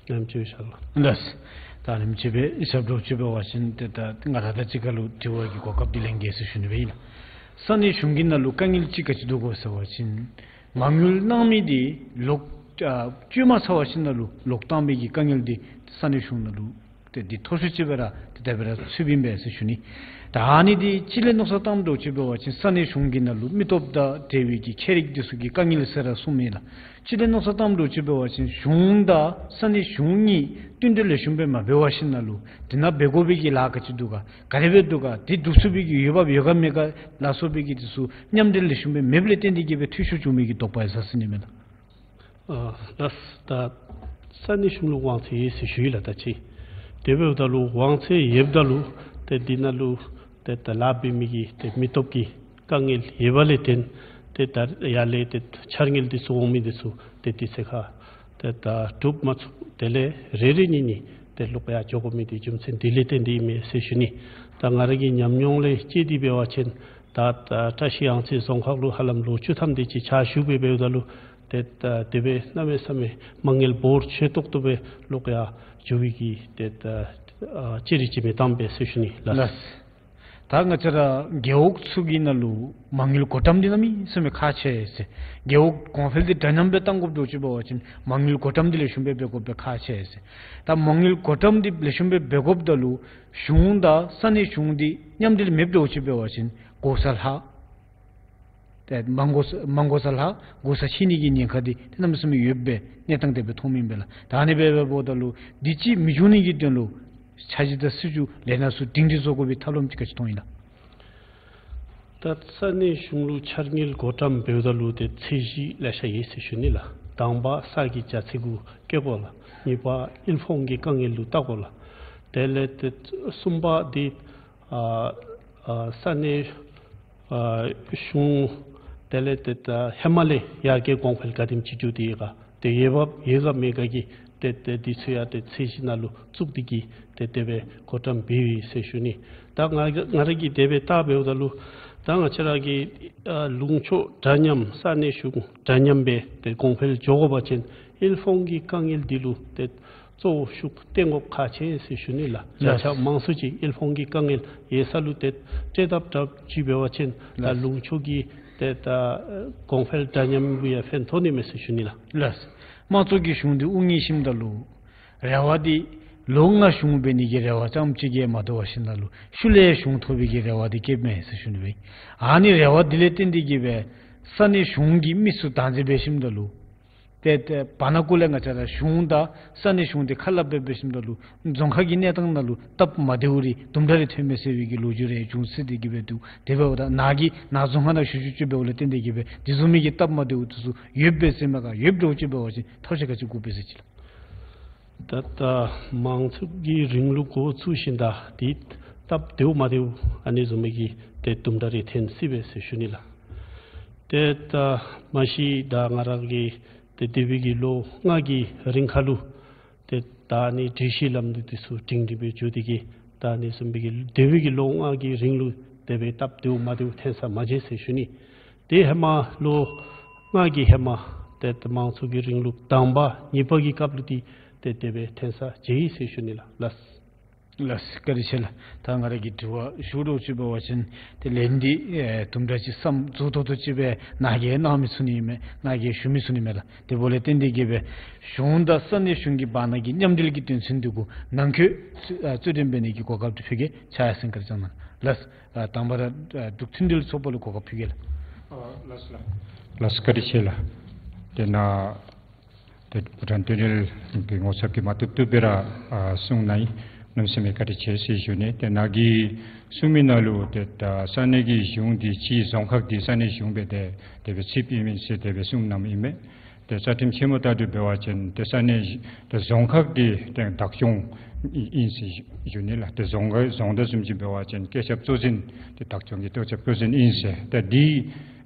ལེགས་ཤོམ་ཅིག་ཨིན་ཤ་ཨལ་ལཱ། ལགས། ད་ལེགས་ཤོམ་ཅིག་སྦེ་ཞབས་དྲུང་ཅིག་འབད་བ་ཅིན་ཏེ་ད་ང་ར་དང་གཅིག་ཁར་ལུ་དྲི་བ་གི་གོ་སྐབས་འདི་ལེན་གེ་ཟེར་ཞུ་ནི་སྦེ་ཨིན་ལགས། ས་གནས་གཞུང་གི་ནང་ལུ་དཀའ་ངལ་ཅིག་ག་ཅི་འདུག་གོ་ཟེར་བ་ཅིན་མ་དངུལ་གནང་མི་འདི་ལོག་ཨ་བཅོལ་མ་ཚར་བ་ཅིན་ནང་ལུ་ལོག་བཏང་མི་གི་དཀའ་ངལ་འདི་ས་གནས་གཞུང་ནང་ལུ་ཏེ་འདི་མཐོ་ཤོས་ཅིག་སྦེ་ར་ཏེ་དེ་སྦེ་ར་ཚུདཔ་ཨིན་པས་ཟེར་ཞུ་ནི། ད་ཨ་ནི་འདི་གཅིག་ལས་མནོ་བསམ་བཏངམ་འདྲཝ་ཅིག་འབད་བ་ཅིན་ས་གནས་གཞུང་གི་ནང་ལུ་མི་སྟོབས་དང་འབྲེལ་བའི་གི་ཁྱད་རིག་འདི་ཚུ་གི་དཀའ་ངལ་ཟེར་ར་གསུངམ་ཨིན་ལགས། གཅིག་ལས་མནོ་བསམ་བཏངམ་འདྲཝ་ཅིག་འབད་བ་ཅིན་གཞུང་དང་ས་གནས་གཞུང་གཉིས་མཐུན་འབྲེལ་ལེགས་ཤོམ་སྦེ་མ་འབད་བ་ཅིན་ནང་ལུ་དེ་ནང་འབད་དགོ་པའི་གི་ལཱ་ག་ཅི་འདུག་ག་ག་དེ་སྦེ་འདུག་ག་དེ་སྒྲུབ་ཚུགས་པའི་གི་འོས་འབབ་ཡོད་ག་མེད་ག་ལ་སོགས་པའི་གི་འདི་ཚུ་མཉམ་འབྲེལ་ལེགས་ཤོམ་སྦེ་མེདཔ་ལས་བརྟེན་ཏེ་གིས་སྦེ་འཐུས་ཤོར་བྱུང་མི་གི་དོགས་པ་ཡང་ཟ་ཟི་ནི་མས་ལགས། ཨ་ལགས། ད་ས་གནས་གཞུང་ལུ་དབང་ཚད་ཡོད་ཟེར་ཞུ་ཡི་ལགས་ད་ཅི། དེ་འབདཝ་ད་ལུ་དབང་ཚད་ཡོདཔ་ད་ལུ་ཏེ་འདི་ནང་ལུ་ཏེ་ད་ལཱ་འབད་མི་གི་ཏེ་མི་སྟོབས་ཀྱི་དཀའ་ངལ་ཡོད་པ་ལས་བརྟེན་ཏེ་ད་ཡར་ལས་ཏེ་འཆར་དངུལ་འདི་ཚུ་འོང་མི་འདི་ཚུ་ཏེ་དུས་ཚོད་ཁར་ཏེ་ད་སྒྲུབ་མ་ཚུགས། དེ་ལས་རེ་རེ་གཉིས་གཉིས་ཏེ་ལོག་ཡར་འགྱོ་དགོ་མི་འདི་རྒྱུ་མཚན་འདི་ལས་བརྟེན་ཏེ་ཨིན་མས་ཟེར་ཞུ་ནི། ད་ང་ར་གི་ཉམས་མྱོང་ལས་དཔྱད་དེ་འབད་བ་ཅིན་ད་ད་བཀྲ་ཤིས་གཡང་རྩེ་རྫོང་ཁག་ལུ་ཧ་ལམ་ལོ་བཅུ་ཐམ་དེ་ཅིག་ཕྱག་ཞུ་སྦེ་འབདཝ་ད་ལུ་ཏེ་ད་དེ་སྦེ་གནམ་མེད་ས་མེད་མ་དངུལ་འབོར་ཆེ་ཏོག་ཏོ་སྦེ་ལོག་ཡར་འགྱོ་བའི་གི་ཏེ་ད་ཨ་ཅི་རིགས་ཅིག་མི་བཏང་པས་ཟེར་ཞུ་ནི་ལགས། ལགས། ད་ང་བཅས་ར་རྒེད་འོག་ཚུ་གི་ནང་ལུ་མ་དངུལ་བགོ་བཀྲམ་འདི་གནམ་མེད་ས་མེད་ཁག་ཆེ་ཟེར། རྒེད་འོག་གོང་འཕེལ་འདི་འདྲ་མཉམ་སྦེ་བཏང་དགོཔ་འདྲཝ་ཅིག་འབད་བ་ཅིན་མ་དངུལ་བགོ་བཀྲམ་འདི་ལེགས་ཤོམ་སྦེ་འབད་དགོཔ་སྦེ་ཁག་ཆེ་ཟེར། ད་མ་དངུལ་བགོ་བཀྲམ་འདི་ལེགས་ཤོམ་སྦེ་འབད་དགོཔ་ད་ལུ་གཞུང་དང་ས་གནས་གཞུང་འདི་མཉམ་འབྲེལ་མེདཔ་འདྲཝ་ཅིག་འབད་བ་ཅིན་བགོ་ས་ལྷག། ཏེ་མ་དགོ་ས་མ་དགོ་ས་ལྷག་དགོ་ས་ཆེ་ནི་གི་ཉེན་ཁ་འདི་ཏེ་གནམ་མེད་ས་མེད་ཡོདཔ་སྦེ་གནས་སྟངས་དེ་སྦེ་མཐོངམ་ཨིན་པས་ལགས། ད་ཨ་ནི་སྦེ་འབདཝ་ད་ལུ་འདི་ཅིག་མི་འབྱུང་ནི་གི་དོན་ལུ་འཆར་གཞི་དང་སྲིད་བྱུས་ལས་སྣ་ཚུ་སྒྲིང་སྒྲི་བཟོ་དགོ་པའི་ཐབས་ལམ་ཅིག་ག་ཅི་མཐོང་ཡི་ལགས། ད་ས་གནས་གཞུང་ལུ་འཆར་དངུལ་བགོ་བཀྲམ་འབདཝ་ད་ལུ་ཏེ་ཚད་གཞི་ལེ་ཤ་ཡོད་ཟེར་ཞུ་ནི་ལགས། དང་པ་ས་གི་རྒྱ་ཚད་གུ་བཀལ་དགོ་ལགས། གཉིས་པ་དབུལ་ཕོངས་ཀྱི་དཀའ་ངལ་ལུ་བལྟ་དགོ་ལགས། དེ་ལས་ཏེ་གསུམ་པ་འདི་ཨ་ཨ་ས་གནས་ཨ་གཞུང་དེ་ལས་ཏེ་ད་ཧེ་མ་ལས་ཡར་རྒྱས་གོང་འཕེལ་ག་དེམ་ཅིག་འགྱོ་སྟེ་ཡོད་ག་ཏེ་ཡོདཔ་ཡོད་ག་མེད་ག་གི་ཏེ་ཏེ་འདི་ཚུ་ཡང་ཏེ་ཚད་གཞི་ནང་ལུ་བཙུགས་ཏེ་གི་ཏེ་དེ་སྦེ་བགོ་བཀྲམ་འབད་ཡི་ཟེར་ཞུ་ནི། ད་ང་ང་ར་གིས་དེ་སྦེ་བལྟ་འབདཝ་ད་ལུ་ད་ང་བཅས་ར་གི་ཨ་ལུང་ཕྱོགས་འདྲ་མཉམ་ས་གནས་གཞུང་འདྲ་མཉམ་སྦེ་ཏེ་གོང་འཕེལ་འགྱོ་དགོ་པ་ཅིན་དབུལ་ཕོངས་ཀྱི་དཀའ་ངལ་འདི་ལུ་ཏེ་གཙོ་བོ་ཤུགས་བཏོན་དགོཔ་ཁག་ཆེ་ཟེར་ཞུ་ནི་ལགས། ལགས། བརྒྱ་ཆ་མང་སུ་ཅིག་དབུལ་ཕོངས་ཀྱི་དཀའ་ངལ་ཡོད་ས་ལུ་ཏེ་སྤྲོད་དཔ་དྲགཔ་ཅིག་འབད་བ་ཅིན་ད་ལགས། ལུང་ཕྱོགས་ཀྱི་ཏེ་ད་གོང་འཕེལ་འདྲ་མཉམ་གུ་ཡང་ཕན་ཐོགས་ནི་མས་ཟེར་ཞུ་ནི་ལགས། ལགས། དམངས་གཙོ་གི་གཞུང་འདི་དབུ་བརྙེས་ཞིནམ་ད་ལུ་རེ་བ་འདི་ལོ་ལྔ་གཞུང་འབད་ནི་གི་རེ་བ་རྐྱངམ་ཅིག་གིས་མ་དོ་བར་ཞིནམ་ད་ལུ་ཤུལ་ལས་གཞུང་ཐོབ་པའི་གི་རེ་བ་འདི་བསྐྱེདཔ་མས་ཟེར་ཞུ་ནི་སྦེ། ཨ་ནི་རེ་བ་འདི་ལས་བརྟེན་ཏེ་གི་སྦེ་ས་གནས་གཞུང་གི་མི་ཚུ་བདག་འཛིན་འབད་ཞིནམ་ད་ལུ་ཏེ་ཏེ་བར་ན་གུ་ལས་ང་བཅས་ར་གཞུང་དང་ས་གནས་གཞུང་འདི་ཁ་སླབ་སྦེ་འབད་ཞིནམ་ད་ལུ་རྫོང་ཁག་གི་གནས་སྟངས་ནང་ལུ་སྟབས་མ་བདེཝ་རེ་དུམ་གྲ་རེ་ཐོན་མས་ཟེར་བའི་གི་ལོ་རྒྱུས་རེ་བྱུང་སྲིད་དེ་གི་སྦེ་འདུག། དེ་འབདཝ་ད་ནཱ་གིས་ནཱ་རྫོང་ཁག་ནང་བཞུགས་བཞུགས་ཅིག་འབདཝ་ལས་བརྟེན་ཏེ་གི་སྦེ་དེ་བཟུམ་མའི་གི་སྟབས་མ་བདེཝ་དེ་ཚུ་ཡོདཔ་སྦེ་ཟེར་མས་ག། ཡོདཔ་འདྲཝ་ཅིག་འབད་བ་ཅིན་ཐབས་ཤེས་ག་ཅི་དགོཔ་སྦེ་ཟེར་ཅི་ལགས། ད་ད་མང་གཙོ་གི་རིང་ལུགས་འགོ་བཙུགས་ཞིནམ་ད་འདི་སྟབས་བདེཝ་མ་བདེཝ་ཨ་ནི་བཟུམ་མའི་གི་ཏེ་དུམ་གྲ་རེ་ཐོན་སྲིད་པས་ཟེར་ཞུ་ནི་ལགས། ཏེ་ད་མ་གཞི་ད་ང་ར་གིས་ཏེ་འདས་པའི་གི་ལོ་ལྔ་གི་རིང་ཁར་ལུ་ཏེ་ད་ཨ་ནི་སྒྲིག་གཞི་ལམ་ལུགས་དེ་ཚུ་སྒྲིང་སྒྲི་སྦེ་འགྱོ་སྟེ་གི་ད་ཨ་ནི་བཟུམ་མའི་གི་འདས་པའི་གི་ལོ་ལྔ་གི་རིང་ལུ་དེ་སྦེ་སྟབས་བདེཝ་མ་བདེཝ་ཐོན་ས་མ་མཇལ་ཟེར་ཞུ་ནི། ཏེ་ཧེ་མ་ལོ་ལྔ་གི་ཧེ་མ་ཏེ་ད་མང་གཙོ་གི་རིང་ལུགས་དང་པ་གཉིས་པ་གི་སྐབས་ལུ་འདི་ཏེ་དེ་སྦེ་ཐོན་ས་མཇལ་ཡི་ཟེར་ཞུ་ནི་ལགས། ལགས། ལགས་བཀའ་དྲིན་ཆེ་ལགས། ད་ང་ར་གི་དྲི་བ་ཞུ་འདྲཝ་ཅིག་འབད་བ་ཅིན་ཏེ་ལན་འདི་ཨེ་དུམ་གྲ་ཅིག་བསམ་རྫོགས་ཏོག་ཏོ་ཅིག་སྦེ་ནཱ་གིས་གནང་མི་ཚུགས་ནི་མས། ང་གིས་ཞུ་མི་ཚུགས་ནི་མས་ལགས། དེ་འབདཝ་ལས་བརྟེན་ཏེ་གི་སྦེ་གཞུང་དང་ས་གནས་གཞུང་གི་བར་ན་གི་མཉམ་འབྲེལ་གྱི་དོན་ཚན་འདི་གུ་ནང་འཁོད་རྩོད་ཨ་རྩོད་དྲན་འབད་ནི་གི་གོ་སྐབས་འདི་ཕུལ་གེ། ཕྱག་ཡར་སེང་བཀའ་དྲིན་བསྐྱང་གནང་ལགས། ཨ་དང་པ་ར་ཨ་འབྲུག་མཐུན་སྒྲིལ་ཚོགས་པ་ལུ་གོ་སྐབས་ཕུལ་གེ་ལགས། ཨ་ལགས་སོ་ལགས། ལགས་སོ་བཀའ་དྲིན་ཆེ་ལགས། དེ་ནཱ་ཏེ་བུ་ཊཱན་མཐུན་སྒྲིལ་གྱི་ངོ་ཚབ་ཀྱིས་མ་བཏུབ་བཏུབ་སྦེ་ར་ཨ་གསུང་གནང་ཡི། གནམ་མེད་ས་མེད་བཀའ་དྲིན་ཆེ་ཟེར་ཞུ་ནི། ཏེ་ནཱ་གིས་གསུང་མི་ནང་ལུ་ཏེ་ད་ས་གནས་ཀྱི་གཞུང་འདི་ཕྱི་རྫོང་ཁག་འདི་ས་གནས་གཞུང་སྦེ་ཏེ་དེ་སྦེ་ཚུདཔ་ཨིན་མས་ཟེར་དེ་སྦེ་གསུང་གནངམ་ཨིན་མས། ཏེ་རྩ་ཁྲིམས་ཆེན་མོ་ལྟར་དུ་འབད་བ་ཅིན་ཏེ་ས་གནས་ཏེ་རྫོང་ཁག་འདི་ཏེ་བདག་སྐྱོང་ཨིན་ཟེར་ཞུ་ནི་ལགས། ཏེ་རྫོང་ཁག་རྫོང་བདག་བཟུམ་ཅིག་འབད་བ་ཅིན་བཀོད་ཁྱབ་གཙོ་འཛིན་ཏེ་བདག་སྐྱོང་གི་བཀོད་ཁྱབ་གཙོ་འཛིན་ཨིན་ཟེར། ཏེ་འདི་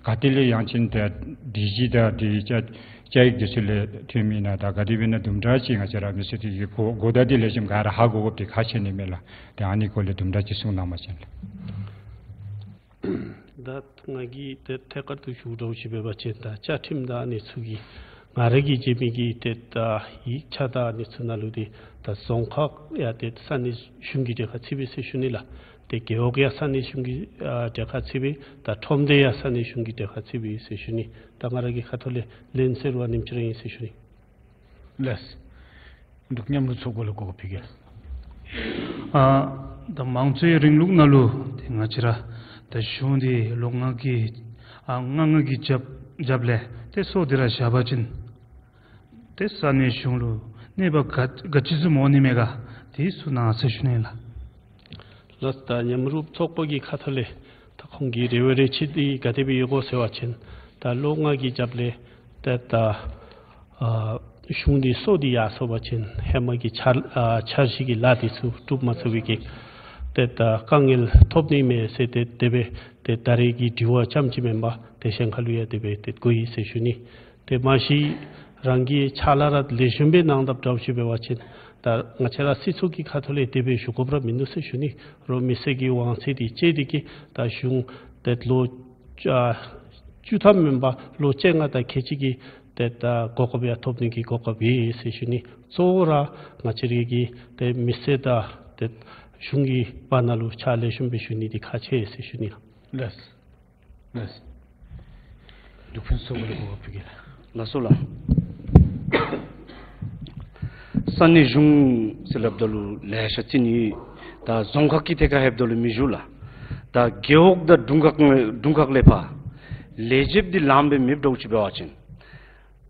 ག་ཏེ་ལས་ཡང་ཅིན་ཏེ་སྒྲིག་གཞི་དང་འདི་བཅའ་བཅའ་ཡིག་འདི་ཚུ་ལས་ཐོནམ་ཨིན་ན་ད་ག་དེ་སྦེ་ཨིན་ན་དུམ་གྲ་ཅིག་ང་བཅས་ར་མི་སེར་འདི་གིས་གོ་གོ་བརྡ་འདི་ལེགས་ཤོམ་ག་ར་ཧ་གོ་དགོཔ་འདི་ཁག་ཆེ་ནི་མས་ལགས། ཏེ་ཨ་ནི་སྐོར་ལས་དུམ་གྲ་ཅིག་གསུང་གནང་བ་ཅིན་ལགས། ད་ང་གིས་ཏེ་ཐད་ཀར་དུ་ཞུ་འདྲཝ་ཅིག་འབད་བ་ཅིན་ད་བཅའ་ཁྲིམས་དང་ཨ་ནི་ཚུ་གི་ང་ར་གིས་མཇལ་མི་གི་ཏེ་ད་ཡིག་ཆ་དང་ཨ་ནི་ཚུ་ནང་ལུ་འདི་ད་རྫོང་ཁག་ཡང་ཏེ་ས་གནས་གཞུང་གི་གྲལ་ཁར་ཚུད་པས་ཟེར་ཞུ་ནི་ལགས། ཏེ་རྒེད་འོག་ཡང་ས་གནས་གཞུང་གི་ཨ་གྲལ་ཁར་ཚུད་པས། ད་ཁྲོམ་སྡེ་ཡང་ས་གནས་གཞུང་གི་གྲལ་ཁར་ཚུད་པས་ཟེར་ཞུ་ནི། ད་ང་ར་གི་ཁ་ཐུག་ལས་ལན་ཟེར་བ་ཨ་ནེམ་ཅིག་ར་ཨིན་ཟེར་ཞུ་ནི། ལགས། འབྲུག་མཉམ་རུབ་ཚོགས་པ་ལུ་གོ་སྐབས་ཕུལ་གེ། ཨ་ད་མང་གཙོའི་རིང་ལུགས་ནང་ལུ་ཏེ་ང་བཅས་ར་ད་གཞུང་འདི་ལོ་ལྔ་གི་ཨ་ལྔ་ལྔ་གི་རྒྱབ་རྒྱབ་ལས་ཏེ་སོར་ཏེ་ར་བཞག་པ་ཅིན་ཏེ་ས་གནས་གཞུང་ལུ་གནོད་པ་ག་ག་ཅི་བཟུམ་འོང་ནི་མས་ག་དེ་གསུང་གནང་ཟེར་ཞུ་ནི་ལགས། ལགས། ད་མཉམ་རུབ་ཚོགས་པ་གི་ཁ་ཐུག་ལས་ད་ཁོང་གི་རེ་བ་རེ་ཆེ་འདི་ག་དེ་སྦེ་ཡོད་གོ་ཟེར་བ་ཅིན་ད་ལོ་ལྔ་གི་རྒྱབ་ལས་ཏེ་ད་ཨ་གཞུང་འདི་སོར་ཏེ་ཡར་སོང་བ་ཅིན་ཧེ་མ་གི་འཆར་ཨ་འཆར་གཞི་གི་ལཱ་འདི་ཚུ་གྲུབ་མ་ཚུགས་པའི་གི་ཏེ་ད་དཀའ་ངལ་ཐོབ་ནི་མས་ཟེར་ཏེ་དེ་སྦེ་ཏེ་ད་རེས་ཀྱི་དྲི་བ་རྐྱངམ་ཅིག་མེན་པར་ཏེ་གཞན་ཁ་ལུ་ཡང་དེ་སྦེ་ཏེ་གོ་ཡི་ཟེར་ཞུ་ནི། ཏེ་མ་གཞི་རང་གིས་ཕྱག་ལཱ་ར་ལེགས་ཤོམ་སྦེ་གནང་དཔ་འདྲཝ་ཅིག་འབད་བ་ཅིན་ད་ང་བཅས་ར་སྲིད་ཚོགས་ཀྱི་ཁ་ཐུག་ལས་དེ་སྦེ་ཞུ་དགོཔ་ར་མིན་འདུག་ཟེར་ཞུ་ནི། རོགས་མི་སེར་གྱི་དབང་ཚད་འདི་བཅད་དེ་གི་ད་གཞུང་ཏེ་ལོ་ཨ་བཅུ་ཐམ་མེན་པར་ལོ་བཅོ་ལྔ་དང་ཁལ་གཅིག་གི་ཏེ་ད་གོ་སྐབས་ཡང་ཐོབ་ནི་གི་གོ་སྐབས་ཡོད་ཟེར་ཞུ་ནི། གཙོ་བོ་ར་ང་བཅས་ར་གི་ཏེ་མི་སེར་དང་ཏེ་གཞུང་གི་བར་ན་ལུ་ཕྱག་ལེགས་ཤོམ་སྦེ་ཞུ་ནི་འདི་ཁག་ཆེ་ཟེར་ཞུ་ནི་ལགས། ལགས། ལགས། འབྲུག་ཕུན་ཚོགས་པ་ལས་གོ་སྐབས་ཕུལ་གེ་ལགས། ལགས་སོ་ལགས། ས་གནས་གཞུང་ཟེར་སླབ་ད་ལུ་ལེ་ཤ་རྩིས་ནི་ཡོད། ད་རྫོང་ཁག་གི་ཐད་ཁར་ལྷོདཔ་ད་ལུ་མི་བཞུགས་ལགས། ད་རྒེད་འོག་དང་དྲུང་ཁག་དྲུང་ཁག་ལས་ཕར་ ལས་བྱེདཔ་འདི་ལངམ་སྦེ་མེདཔ་འདྲཝ་ཅིག་འབད་བ་ཅིན་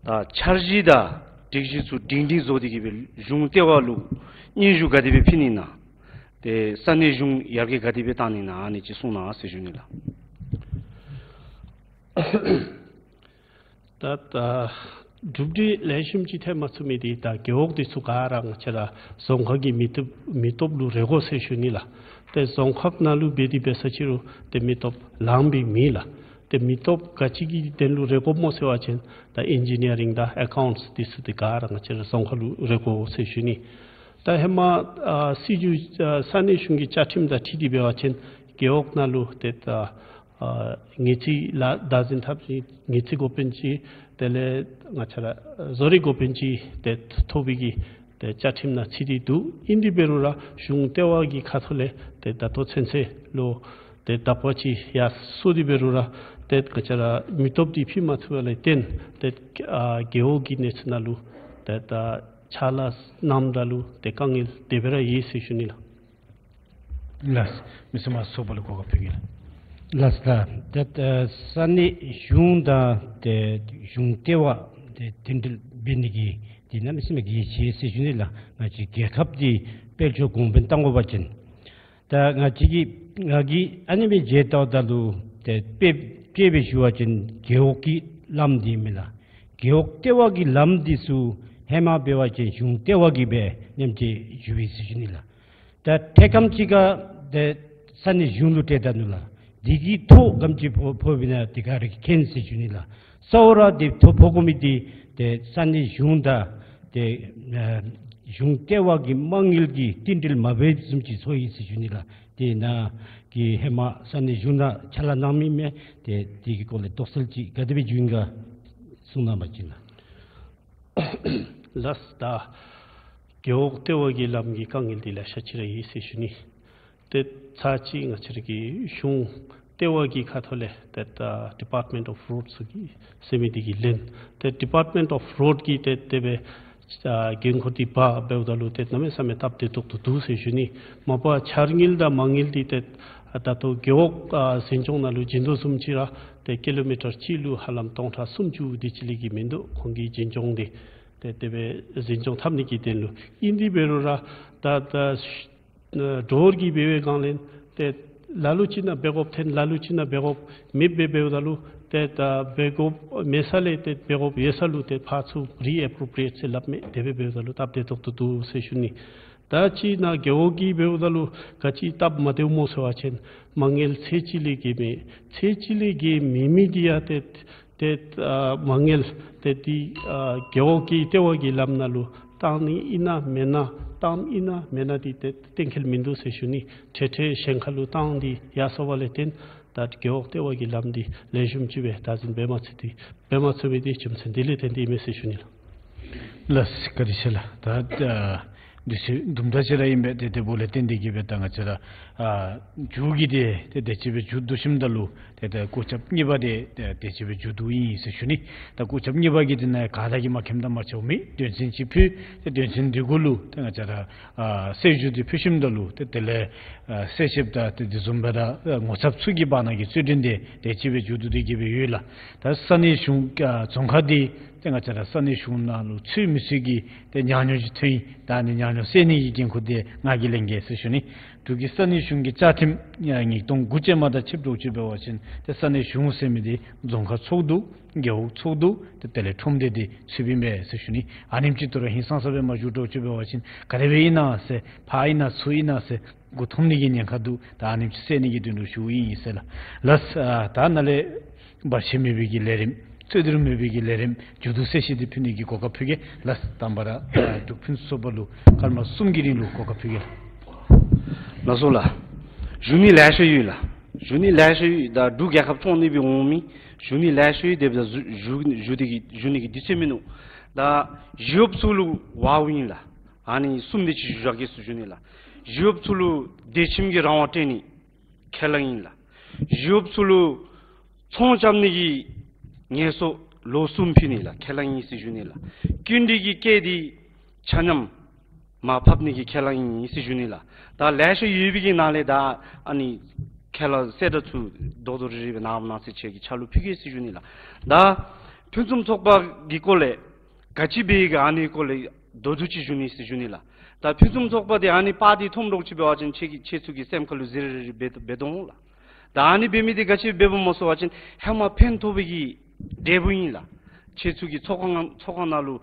ད་འཆར་གཞི་དང་སྒྲིག་གཞི་ཚུ་སྒྲིང་སྒྲིང་བཟོ་སྟེ་གི་སྦེ་གཞུང་ལྟེ་བ་ལུ་སྙན་ཞུ་ག་དེ་སྦེ་ཕུལ་ནི་ཨིན་ན། ཏེ་ས་གནས་གཞུང་ཡར་རྒྱས་ག་དེ་སྦེ་བཏང་ནི་ཨིན་ན། ཨ་ནི་ཅིག་གསུང་གནང་ཟེར་ཞུ་ནི་ལགས། ད་ད་གྲུབ་འབྲས་ལེགས་ཤོམ་ཅིག་ཐོན་མ་ཚུགས་མི་འདི་ད་རྒེད་འོག་འདི་ཚུ་ག་ར་ང་བཅས་ར་རྫོང་ཁག་གི་མི་སྟོབས་མི་སྟོབས་ལུ་རེ་དགོ་ཟེར་ཞུ་ནི་ལགས། ཏེ་རྫོང་ཁག་ནང་ལུ་འབད་དེ་འབད་ས་ཅིག་རུང་ཏེ་མི་སྟོབས་ལངམ་སྦེ་མེད་ལགས། ཏེ་མི་སྟོབས་ག་ཅི་གི་དོན་ལུ་རེ་དགོཔ་སྨོ་ཟེར་བ་ཅིན་ད་ཨིན་ཇི་ནི་ཡ་རིང་དང་ཨེ་ཀའུནཊསི་འདི་ཚུ་འདི་ག་ར་ང་བཅས་ར་རྫོང་ཁག་ལུ་རེ་དགོ་ཟེར་ཞུ་ནི། ད་ཧེ་མ་ཨ་སྲིད་བྱུས་ཨ་ས་གནས་གཞུང་གི་བཅའ་ཁྲིམས་དང་འཁྲིལ་ཏེ་འབད་བ་ཅིན་རྒེད་འོག་ནང་ལུ་ཏེ་ད་ཨ་ངེས་རྩིས་ལཱ་བདག་འཛིན་འཐབ་ཅི་ངེས་རྩིས་འགོ་དཔོན་ཅིག་དེ་ལས་ང་བཅས་ར་བཟོ་རིག་འགོ་དཔོན་ཅིག་ཏེ་ཐོབ་པའི་གི་ཏེ་བཅའ་ཁྲིམས་ནང་ཚུད་དེ་འདུག། ཨིན་དེ་འབད་རུང་ར་གཞུང་ལྟེ་བ་གི་ཁ་ཐུག་ལས་ཏེ་ད་ལྟོ་ཚུན་ཚོད་ལུ་ཏེ་དག་པ་ཅིག་ཡར་སོང་སྟེ་འབད་རུང་ར་ཏེ་ང་བཅས་ར་མི་སྟོབས་འདི་ཕུལ་མ་ཚུགས་པ་ལས་བརྟེན་ཏེ་ཨ་རྒེད་འོག་གི་གནས་ཚུལ་ནང་ལུ་ཏེ་ད་ཕྱག་ལཱ་གནངམ་ད་ལུ་ཏེ་དཀའ་ངལ་དེ་སྦེ་ར་ཡོད་ཟེར་ཞུ་ནི་ལགས། ལགས། མི་སེར་མང་ཚོགས་པ་ལུ་གོ་སྐབས་ཕུལ་གེ་ལགས། ལགས་ལགས། ད་ས་གནས་གཞུང་དང་ཏེ་གཞུང་ལྟེ་བ་ཏེ་མཐུན་སྒྲིལ་འབད་ནི་གི་འདི་གནམ་མེད་ས་མེད་གལ་ཆེ་ཟེར་ཞུ་ནི་ལགས། ང་བཅས་རྒྱལ་ཁབ་འདི་དཔལ་འབྱོར་གོང་འཕེལ་གཏང་དགོ་པ་ཅིན། ད་ང་བཅས་ཀྱིས་ང་གིས་ཨ་ནི་སྦེ་མཇལ་བལྟཝ་ད་ལུ་ཏེ་དཔེ་དཔེ་སྦེ་ཞུ་བ་ཅིན་རྒེད་འོག་གི་ལམ་འདི་མེན་ན་རྒེད་འོག་ལྟེ་བ་གི་ལམ་འདི་ཚུ་ཧེ་མ་འབད་བ་ཅིན་གཞུང་ལྟེ་བ་གིས་སྦེ་མཉམ་འབྲེལ་ཞུ་ཡི་ཟེར་ཞུ་ནི་ལགས། ད་ཐད་རྐམ་ཅིག་ཁར་ཏེ་ས་གནས་གཞུང་ལུ་སྤྲོད་ད་ནུག་ལགས། འདི་གིས་ཐོ་ག་དེམ་ཅིག་ཕོག་ཕོགཔ་ཨིན་ན་འདི་ག་ར་གིས་མཁྱེན་ཟེར་ཞུ་ནི་ལགས། གཙོ་བོ་ར་འདི་ཐོ་ཕོག་དགོ་མི་འདི་ཏེ་ས་གནས་གཞུང་དང་ཏེ་ཨ་གཞུང་ལྟེ་བ་གི་མ་དངུལ་གྱི་མཐུན་སྒྲིལ་མ་འབད་བཟུམ་ཅིག་ཚོར་ཡི་ཟེར་ཞུ་ནི་ལགས། ཏེ་ནཱ་གི་ཧེ་མ་ས་གནས་གཞུང་ནང་ཕྱག་ལཱ་གནང་མི་མས། ཏེ་འདི་གི་སྐོར་ལས་དོགས་སེལ་ཅིག་ག་དེ་སྦེ་བྱུང་ཡི་ག་གསུང་གནང་བ་ཅིན་ལགས། ལགས། ད་རྒེད་འོག་ལྟེ་བ་གི་ལམ་གྱི་དཀའ་ངལ་འདི་ལེ་ཤ་ཅིག་ར་ཡོད་ཟེར་ཞུ་ནི། ཏེ་ཚར་གཅིག་ང་བཅས་ར་གི་གཞུང་ལྟེ་བ་གི་ཁ་ཐུག་ལས་ཏེ་ད་Department of Roads ཟེར་གི་ཟེར་མི་འདི་གིས་ལན་ཏེ་Department of Road གིས་ཏེ་དེ་སྦེ་ཨ་འགན་ཁུར་འདི་འབག་འབདཝ་ད་ལུ་ཏེ་གནམ་མེད་ས་མེད་སྟབས་བདེ་ཏོག་ཏོ་འདུག་ཟེར་ཞུ་ནི། མ་པ་འཆར་དངུལ་དང་མ་དངུལ་འདི་ཏེ་ད་ལྟོ་རྒེད་འོག་ཨ་འཛིན་སྐྱོང་ནང་ལུ་བྱིན་དོ་བཟུམ་ཅིག་ར་ཏེ་ཀི་ལོ་མི་ཊར་གཅིག་ལུ་ཧ་ལམ་སྟོང་ཕྲག་སུམ་ཅུ་དེ་ཅིག་ལས་བརྒལ་མིན་འདུག། ཁོང་གིས་འཛིན་སྐྱོང་འདི་ཏེ་དེ་སྦེ་འཛིན་སྐྱོང་འཐབ་ནི་གི་དོན་ལུ་ཨིན། དེ་འབད་རུང་ར་ད་ད་ཨ་འགྲོ་གི་འབད་བའི་སྒང་ལས་ཏེ་ལ་ལུ་ཅིག་ནང་འབད་དགོཔ་ཐོན་ལ་ལུ་ཅིག་ནང་འབད་དགོཔ་མེདཔ་སྦེ་འབདཝ་ད་ལུ་ཏེ་ད་འབད་དགོཔ་མེད་ས་ལས་ཏེ་འབད་དགོཔ་ཡོད་ས་ལུ་ཏེ་ཕར་ཚུར་རི་ཨེ་པྲོ་པི་རི་ཨེཊ་ཟེར་སླབ་མས། དེ་སྦེ་འབདཝ་ད་ལུ་སྟབས་བདེ་ཏོག་ཏོ་འདུག་ཟེར་ཞུ་ནི། ད་ཅིག་ནཱ་རྒེད་འོག་གི་འབདཝ་ད་ལུ་ག་ཅི་སྟབས་མ་བདེཝ་སྨོ་ཟེར་བ་ཅིན་མ་དངུལ་ཚད་ཅིག་ལས་བརྒལ་མེད། ཚད་ཅིག་ལས་བརྒལ་མེད་མི་འདི་ཡང་ཏེ་ཏེ་ཨ་མ་དངུལ་ཏེ་འདི་ཨ་རྒེད་འོག་གི་ལྟེ་བ་གི་ལམ་ནང་ལུ་བཏང་ནི་ཨིན་ན་མེན་ན་བཏངམ་ཨིན་ན་མེན་ན་འདི་ཏེ་གཏན་འཁེལ་མིན་འདུག་ཟེར་ཞུ་ནི། འཕྲལ་འཕྲལ་གཞན་ཁ་ལུ་བཏང་སྟེ་ཡར་སོང་བ་ལས་བརྟེན་ད་རྒེད་འོག་ལྟེ་བ་གི་ལམ་འདི་ལེགས་ཤོམ་ཅིག་སྦེ་བདག་འཛིན་འབད་མ་ཚུགས་ཏེ་འབད་མ་ཚུགས་མི་འདི་རྒྱུ་མཚན་འདི་ལས་བརྟེན་ཏེ་ཨིན་མས་ཟེར་ཞུ་ནི་ལགས། ལགས་བཀའ་དྲིན་ཆེ་ལགས། ད་ཨ་དུས་ཚོད་དུམ་གྲ་ཅིག་ར་ཨིན་པས། ཏེ་དེ་འབདཝ་ལས་བརྟེན་ཏེ་གིས་སྦེ་ད་ང་བཅས་ར་ཨ་མཇུག་གི་ཏེ་ཏེ་དེ་ཅིག་སྦེ་མཇུག་བསྡུ་ཞིནམ་ད་ལུ་ཏེ་ད་སྐོར་རྐྱབ་གཉིས་པ་འདི་ཏེ་དེ་ཅིག་སྦེ་མཇུག་བསྡུ་ཡི་ཟེར་ཞུ་ནི། ད་སྐོར་རྐྱབ་གཉིས་པ་གི་འདི་ནང་ག་ར་གིས་མ་མཁྱེནམ་དང་མ་ཆཝ་མེད། དོན་ཚན་ཅིག་ཕུལ། ཏེ་དོན་ཚན་འདི་གུ་ལུ་ཏེ་ང་བཅས་ར་ཨ་གསལ་ཞུ་འདི་ཕུལ་ཞིནམ་ད་ལུ་ཏེ་དེ་ལས་ཨ་གསལ་བཤདཔ་དང་ཏེ་དེ་བཟུམ་སྦེ་ར་ཨ་ངོ་ཚབ་ཚུ་གི་བར་ན་གི་རྩོད་དྲུང་འདི་དེ་ཅིག་སྦེ་མཇུག་བསྡུ་སྟེ་གིས་སྦེ་ཡོད་ལགས། ད་ས་གནས་གཞུང་ཨ་རྫོང་ཁག་འདི་ཏེ་ང་བཅས་ར་ས་གནས་གཞུང་ནང་ལུ་ཚུད་མི་ཚུད་ཀྱི་ཏེ་ཉམས་མྱོང་ཅིག་ཐོན་ཡི། ད་ཨ་ནི་ཉམས་མྱོང་སེལ་ནི་གི་འགན་ཁུར་འདི་ང་གིས་ལེན་གེ་ཟེར་ཞུ་ནི། འབྲུག་གི་ས་གནས་གཞུང་གི་བཅའ་ཁྲིམས་ཨ་ཉིས་སྟོང་དགུ་ཅན་མ་དང་ཕྱདཔ་འདྲཝ་ཅིག་འབད་བ་ཅིན་ཏེ་ས་གནས་གཞུང་ཟེར་མི་འདི་རྫོང་ཁག་ཚོགས་འདུ་རྒེད་འོག་ཚོགས་འདུ་ཏེ་དེ་ལས་ཁྲོམ་སྡེ་འདི་ཚུདཔ་ཨིན་པས་ཟེར་ཞུ་ནི། ཨ་ནེམ་ཅིག་ཏོ་ར་ཧིང་སངས་ས་སྦེ་མ་བཞུགས་འདྲཝ་ཅིག་འབད་བ་ཅིན་ག་དེ་སྦེ་ཨིན་ན་ཟེར་ཕར་ཨིན་ན་ཚུར་ཨིན་ན་ཟེར་མགུ་འཐོམ་ནི་གི་ཉེན་ཁ་འདུག། ད་ཨ་ནེམ་ཅིག་སེལ་ནི་གི་དོན་ལུ་ཞུཝ་ཨིན་ཟེར་ལགས། ལགས། ཨ་ད་ནཱ་ལས་བར་ཆད་མེད་པའི་གི་ལས་རིམ་རྩོད་དུ་མེད་པའི་གི་ལས་རིམ་མཇུག་བསྡུ་གསལ་བཤད་འདི་ཕུལ་ནི་གི་གོ་སྐབས་ཕུལ་གེ་ལགས། དང་པ་ར་ཨ་འབྲུག་ཕུན་སུམ་ཚོགས་པ་ལུ་སྐར་མ་གསུམ་གྱི་རིང་ལུ་གོ་སྐབས་ཕུལ་གེ་ལགས། ལགས་སོ་ལགས། ཞུ་ནི་ལེ་ཤ་ཡོད་ལགས། ཞུ་ནི་ལེ་ཤ་ཡོད། ད་འབྲུག་རྒྱལ་ཁབ་སྐྱོང་ནི་སྦེ་འོང་མི་ཞུ་ནི་ལེ་ཤ་ཡོད། དེ་འབདཝ་ད་ཞུ་ཞུ་ཞུ་སྟེ་གིས་ཞུ་ནི་གི་དུས་ཚོད་མིན་ནུག། ད་ཞུ་བདཝ་ཚུ་ལུ་བ་འོང་ཡི་ལགས། ཨ་ནི་གསུམ་དེ་ཅིག་ཞུ་བཞག་གེ་ཟེར་ཞུ་ནི་ལགས། ཞུ་བདཝ་ཚུ་ལུ་སྡེ་ཁྱིམ་གྱི་རང་དབང་སྤྲོད་ནི་ཁས་བླངས་ཨིན་ལགས། ཞུ་བདཝ་ཚུ་ལུ་ཚོང་རྐྱབ་ནི་གི་ངལ་གསོ་ལོ་གསུམ་ཕུལ་ནི་ལགས། ཁས་བླངས་ཨིན་ཟེར་ཞུ་ནི་ལགས། སྐྱིན་འགྲུལ་གྱི་སྐད་འདི་ཆ་མཉམ་མར་ཕབ་ནི་གི་ཁས་བླངས་ཨིན་ཟེར་ཞུ་ནི་ལགས། ད་ལེ་ཤ་ཡོད་པའི་གི་ནང་ལས་ད་ཨ་ནི་ ཁལ་གསལ་དྲགས་ཚུ་རྡོག་རྡོག་རིལ་རིལ་སྦེ་ནཱ་ནཱ་ཟེར་ཁྱེད་ཀྱི་ཕྱག་ལུ་ཕུལ་གེ་ཟེར་ཞུ་ནི་ལགས། ད་ཕུན་སུམ་ཚོགས་པ་གི་སྐོར་ལས་ག་ཅི་འབད་ཡི་ག་ཨ་ནི་སྐོར་ལས་མདོར་བསྡུས་ཅིག་ཞུ་ནི་ཟེར་ཞུ་ནི་ལགས། ད་ཕུན་སུམ་ཚོགས་པ་འདི་ཨ་ནི་པར་འདི་མཐོངམ་འདྲཝ་ཅིག་འབད་བ་ཅིན་ཁྱེད་ཀྱི་ཁྱེད་ཚུ་གི་སེམས་ཁ་ལུ་ཟེར་རེ་རེ་འབད་འབད་དོ་འོང་ལགས། ད་ཨ་ནི་འབད་མི་འདི་ག་ཅི་འབདཝ་སྨོ་ཟེར་བ་ཅིན་ཧེ་མ་ཕན་ཐོགས་པའི་གི་འབྲས་བུ་ཨིན་ལགས། ཁྱེད་ཚུ་གི་ཚོགས་ཁང་ཚོགས་ཁང་ནང་ལུ་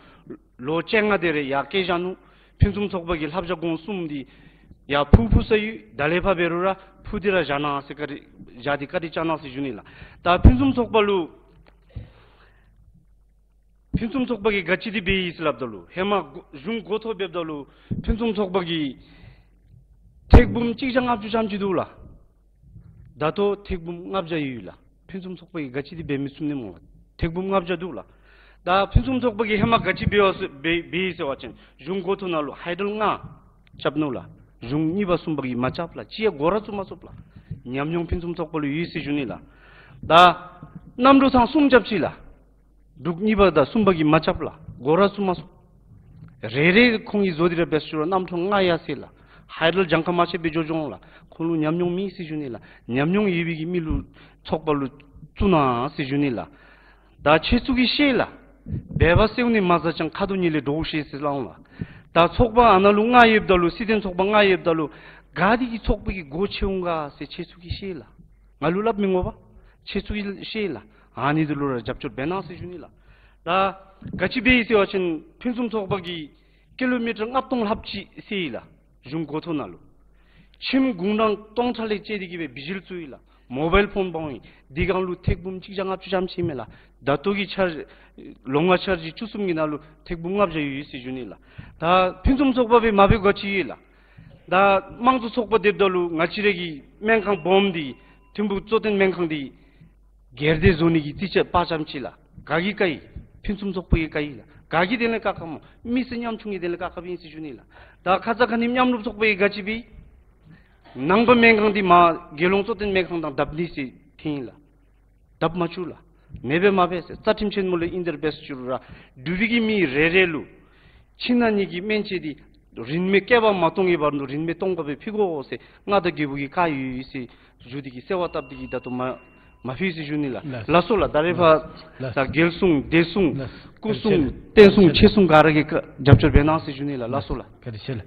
ལོ་བཅོ་ལྔ་དེ་རེ་ཡར་བསྐྱལ་བཞག་ནུག། ཕུན་སུམ་ཚོགས་པ་གི་བསླབ་བྱ་སྒོམ་གསུམ་འདི་ཡར་ཕུལ་ཕུལ་ས་ཡོད། ད་ལས་ཕར་འབད་རུང་ར་ཕུལ་ཏེ་ར་བཞག་གནང་ཟེར། བཀའ་དྲིན་བཞག་སྟེ་བཀའ་དྲིན་བསྐྱང་གནང་ཟེར་ཞུ་ནི་ལགས། ད་ཕུན་སུམ་ཚོགས་པ་ལུ་ཕུན་སུམ་ཚོགས་པ་གིས་ག་ཅི་འདི་འབད་ཡི་ཟེར་སླབ་ད་ལུ་ཧེ་མ་གཞུང་འགོ་ཐོག་འབདཝ་ད་ལུ་ཕུན་སུམ་ཚོགས་པ་གིས་ཐེག་འབུམ་གཅིག་བརྒྱ་ལྔ་བཅུ་ཙམ་ཅིག་འདུག་ལགས། ད་ལྟོ་ཐེག་འབུམ་ལྔ་བརྒྱ་ཡོད་ལགས། ཕུན་སུམ་ཚོགས་པ་གིས་ག་ཅི་འདི་འབད་མི་ཚུགས་ནི་སྨོ་ལགས། ཐེག་འབུམ་ལྔ་བརྒྱ་འདུག་ལགས། ད་ཕུན་སུམ་ཚོགས་པ་གིས་ཧེ་མ་ག་ཅི་འབད་བ་ཟེར་འབད་འབད་ཡི་ཟེར་བ་ཅིན་གཞུང་འགོ་ཐོག་ནང་ལུ་ཧའི་ཌལ་ལྔ་རྐྱབ་ནུག་ལགས། གཞུང་གཉིས་པ་གསུམ་པ་གིས་མ་རྐྱབ་ལགས། ཅི་ཡང་འགོ་ར་བཙུགས་མ་ཚུགས་ལགས། ཉམས་མྱོང་ཕུན་སུམ་ཚོགས་པ་ལུ་ཡོད་ཟེར་ཞུ་ནི་ལགས། ད་རྣམ་གྲོལ་ཐང་གསུམ་རྐྱབ་ཅི་ལགས། འབྲུག་གཉིས་པ་དང་གསུམ་པ་གིས་མ་རྐྱབ་ལགས། འགོ་ར་བཙུགས་མ་ཚུགས། རེ་རེ་ཁོང་གིས་བཟོ་སྟེ་ར་འབད་ཞུ་རུང་རྣམ་གྲོལ་ལྔ་ཡར་སོ་ཡི་ལགས། ཧའི་ཌལ་གྱངས་ཁ་མ་ཆད་པར་འགྱོ་འགྱོ་འོང་ལགས། ཁོང་ལུ་ཉམས་མྱོང་མེད་ཟེར་ཞུ་ནི་ལགས། ཉམས་མྱོང་ཡོད་པའི་གི་མི་ལུ་ཚོགས་པ་ལུ་བཙུགས་གནང་ཟེར་ཞུ་ནི་ལགས། ད་ཁྱེད་ཚུ་གིས་ཤེས་ལགས། སྦལ་པ་གསོད་ནི་མ་ཟ་ཅང་ཁ་དོག་ཉིད་ལས་འགྲོ་ཤེས་ཟེར་སླབ་འོང་ལགས། ད་ཚོགས་པ་ཨ་ནཱ་ལུ་ལྔ་ཡོདཔ་ད་ལུ་སྲིད་དོན་ཚོགས་པ་ལྔ་ཡོདཔ་ད་ལུ་ག་འདི་གིས་ཚོགས་པ་གི་སྒོ་ཕྱེ་འོང་ག་ཟེར་ཁྱེད་ཚུ་གིས་ཤེས་ལགས། ང་ལུ་སླབ་མི་དགོ་པས། ཁྱེད་ཚུ་གིས་ཤེས་ལགས། ཨ་ནི་འདི་ལུ་ར་རྒྱབ་སྐྱོར་འབད་གནང་ཟེར་ཞུ་ནི་ལགས། ད་ག་ཅི་འབད་ཡི་ཟེར་བ་ཅིན་ཕུན་སུམ་ཚོགས་པ་གིས་ཀི་ལོ་མི་ཊར་ལྔ་སྟོང་ལྷགཔ་ཅིག་སོ་ཡི་ལགས། གཞུང་འགོ་ཐོག་ནང་ལུ་ཁྱིམ་གུང་གྲངས་སྟོང་ཕྲག་ལས་བཅད་དེ་གི་སྦེ་བི་ཇི་ལི་བཙུགས་ཡི་ལགས། མོ་བཱའིལ་ཕོན་འབག་འོང་ཡི། དེ་སྒང་ལུ་ཐེག་འབུམ་གཅིག་བརྒྱ་ལྔ་བཅུ་ཙམ་ཅིག་མས་ལགས། ད་ལྟོ་གི་འཆར་ལོ་ལྔ་འཆར་གཞི་བཅུ་གསུམ་གྱི་ནང་ལུ་ཐེག་འབུམ་ལྔ་བརྒྱ་ཡོད་ཡོད་ཟེར་ཞུ་ནི་ལགས། ད་ཕུན་སུམ་ཚོགས་པ་སྦེ་མ་འབད་དགོཔ་ཅིག་ཡོད་ལགས། ད་དམངས་གཙོ་ཚོགས་པ་སྡོདཔ་ད་ལུ་ང་བཅས་ར་གི་སྨན་ཁང་སྦོམ་འདི་ཐིམ་ཕུག་གཙོ་བསྟེན་སྨན་ཁང་འདི་སྒེར་སྡེ་བཟོ་ནི་གི་རྩིས་ཆད་དཔག་ཙམ་ཅིག་ལགས། ག་གིས་བཀག་ཡི། ཕུན་སུམ་ཚོགས་པ་གིས་བཀག་ཡི་ལགས། ག་གིས་དེ་ལས་བཀག་བཀགཔ་སྨོ། མི་སེར་ཉམ་ཆུང་གིས་དེ་ལས་བཀག་བཀགཔ་ཨིན་ཟེར་ཞུ་ནི་ལགས། ད་ཁ་ཙ་ཁ་ཉིནམ་མཉམ་རུབ་ཚོགས་པ་གིས་ག་ཅི་འབད་ཡི། ནང་པ་སྨན་ཁང་འདི་མར་རྒྱལ་ཡོངས་གཙོ་བསྟེན་སྨན་ཁང་དང་སྡབ་ནི་ཟེར་འཐེན་ཡི་ལགས། སྡབ་མ་བཅུག་ལགས། མེད་པས་མ་འབད་ཟེར། རྩ་ཁྲིམས་ཆེན་མོ་ལས་ཨིན་དེ་ར་འབད་ཟེར་ཞུ་རུང་ར་འབྲུག་པའི་གི་མི་རེ་རེ་ལུ་ཕྱི་ནང་གཉིས་ཀྱི་སྨན་དཔྱད་འདི་རིན་མེད་བསྐལ་པ་མ་སྟོང་གི་བར་དུ་རིན་མེད་སྟོང་པ་སྦེ་ཕུལ་དགོ་ཟེར་མངའ་བདག་རྒྱལ་པོ་གིས་བཀའ་ཡོད་ཡོད་ཟེར་ཞུ་སྟེ་གི་གསོལ་བ་བཏབ་སྟེ་གི་ད་ལྟོ་མ་མ་ཕུལ་ཟེར་ཞུ་ནི་ལགས། ལགས། ལགས་སོ་ལགས། ད་རེས་ཕར་ལགས། ད་རྒྱལ་སྲུང་སྡེ་སྲུང་ལགས། སྐུ་སྲུང་བཀའ་དྲིན་ཆེ། བསྟན་སྲུང་ཆེ་སྲུང་ག་ར་གིས་རྒྱབ་སྐྱོར་འབད་གནང་ཟེར་ཞུ་ནི་ལགས། ལགས་སོ་ལགས། བཀའ་དྲིན་ཆེ་ལགས།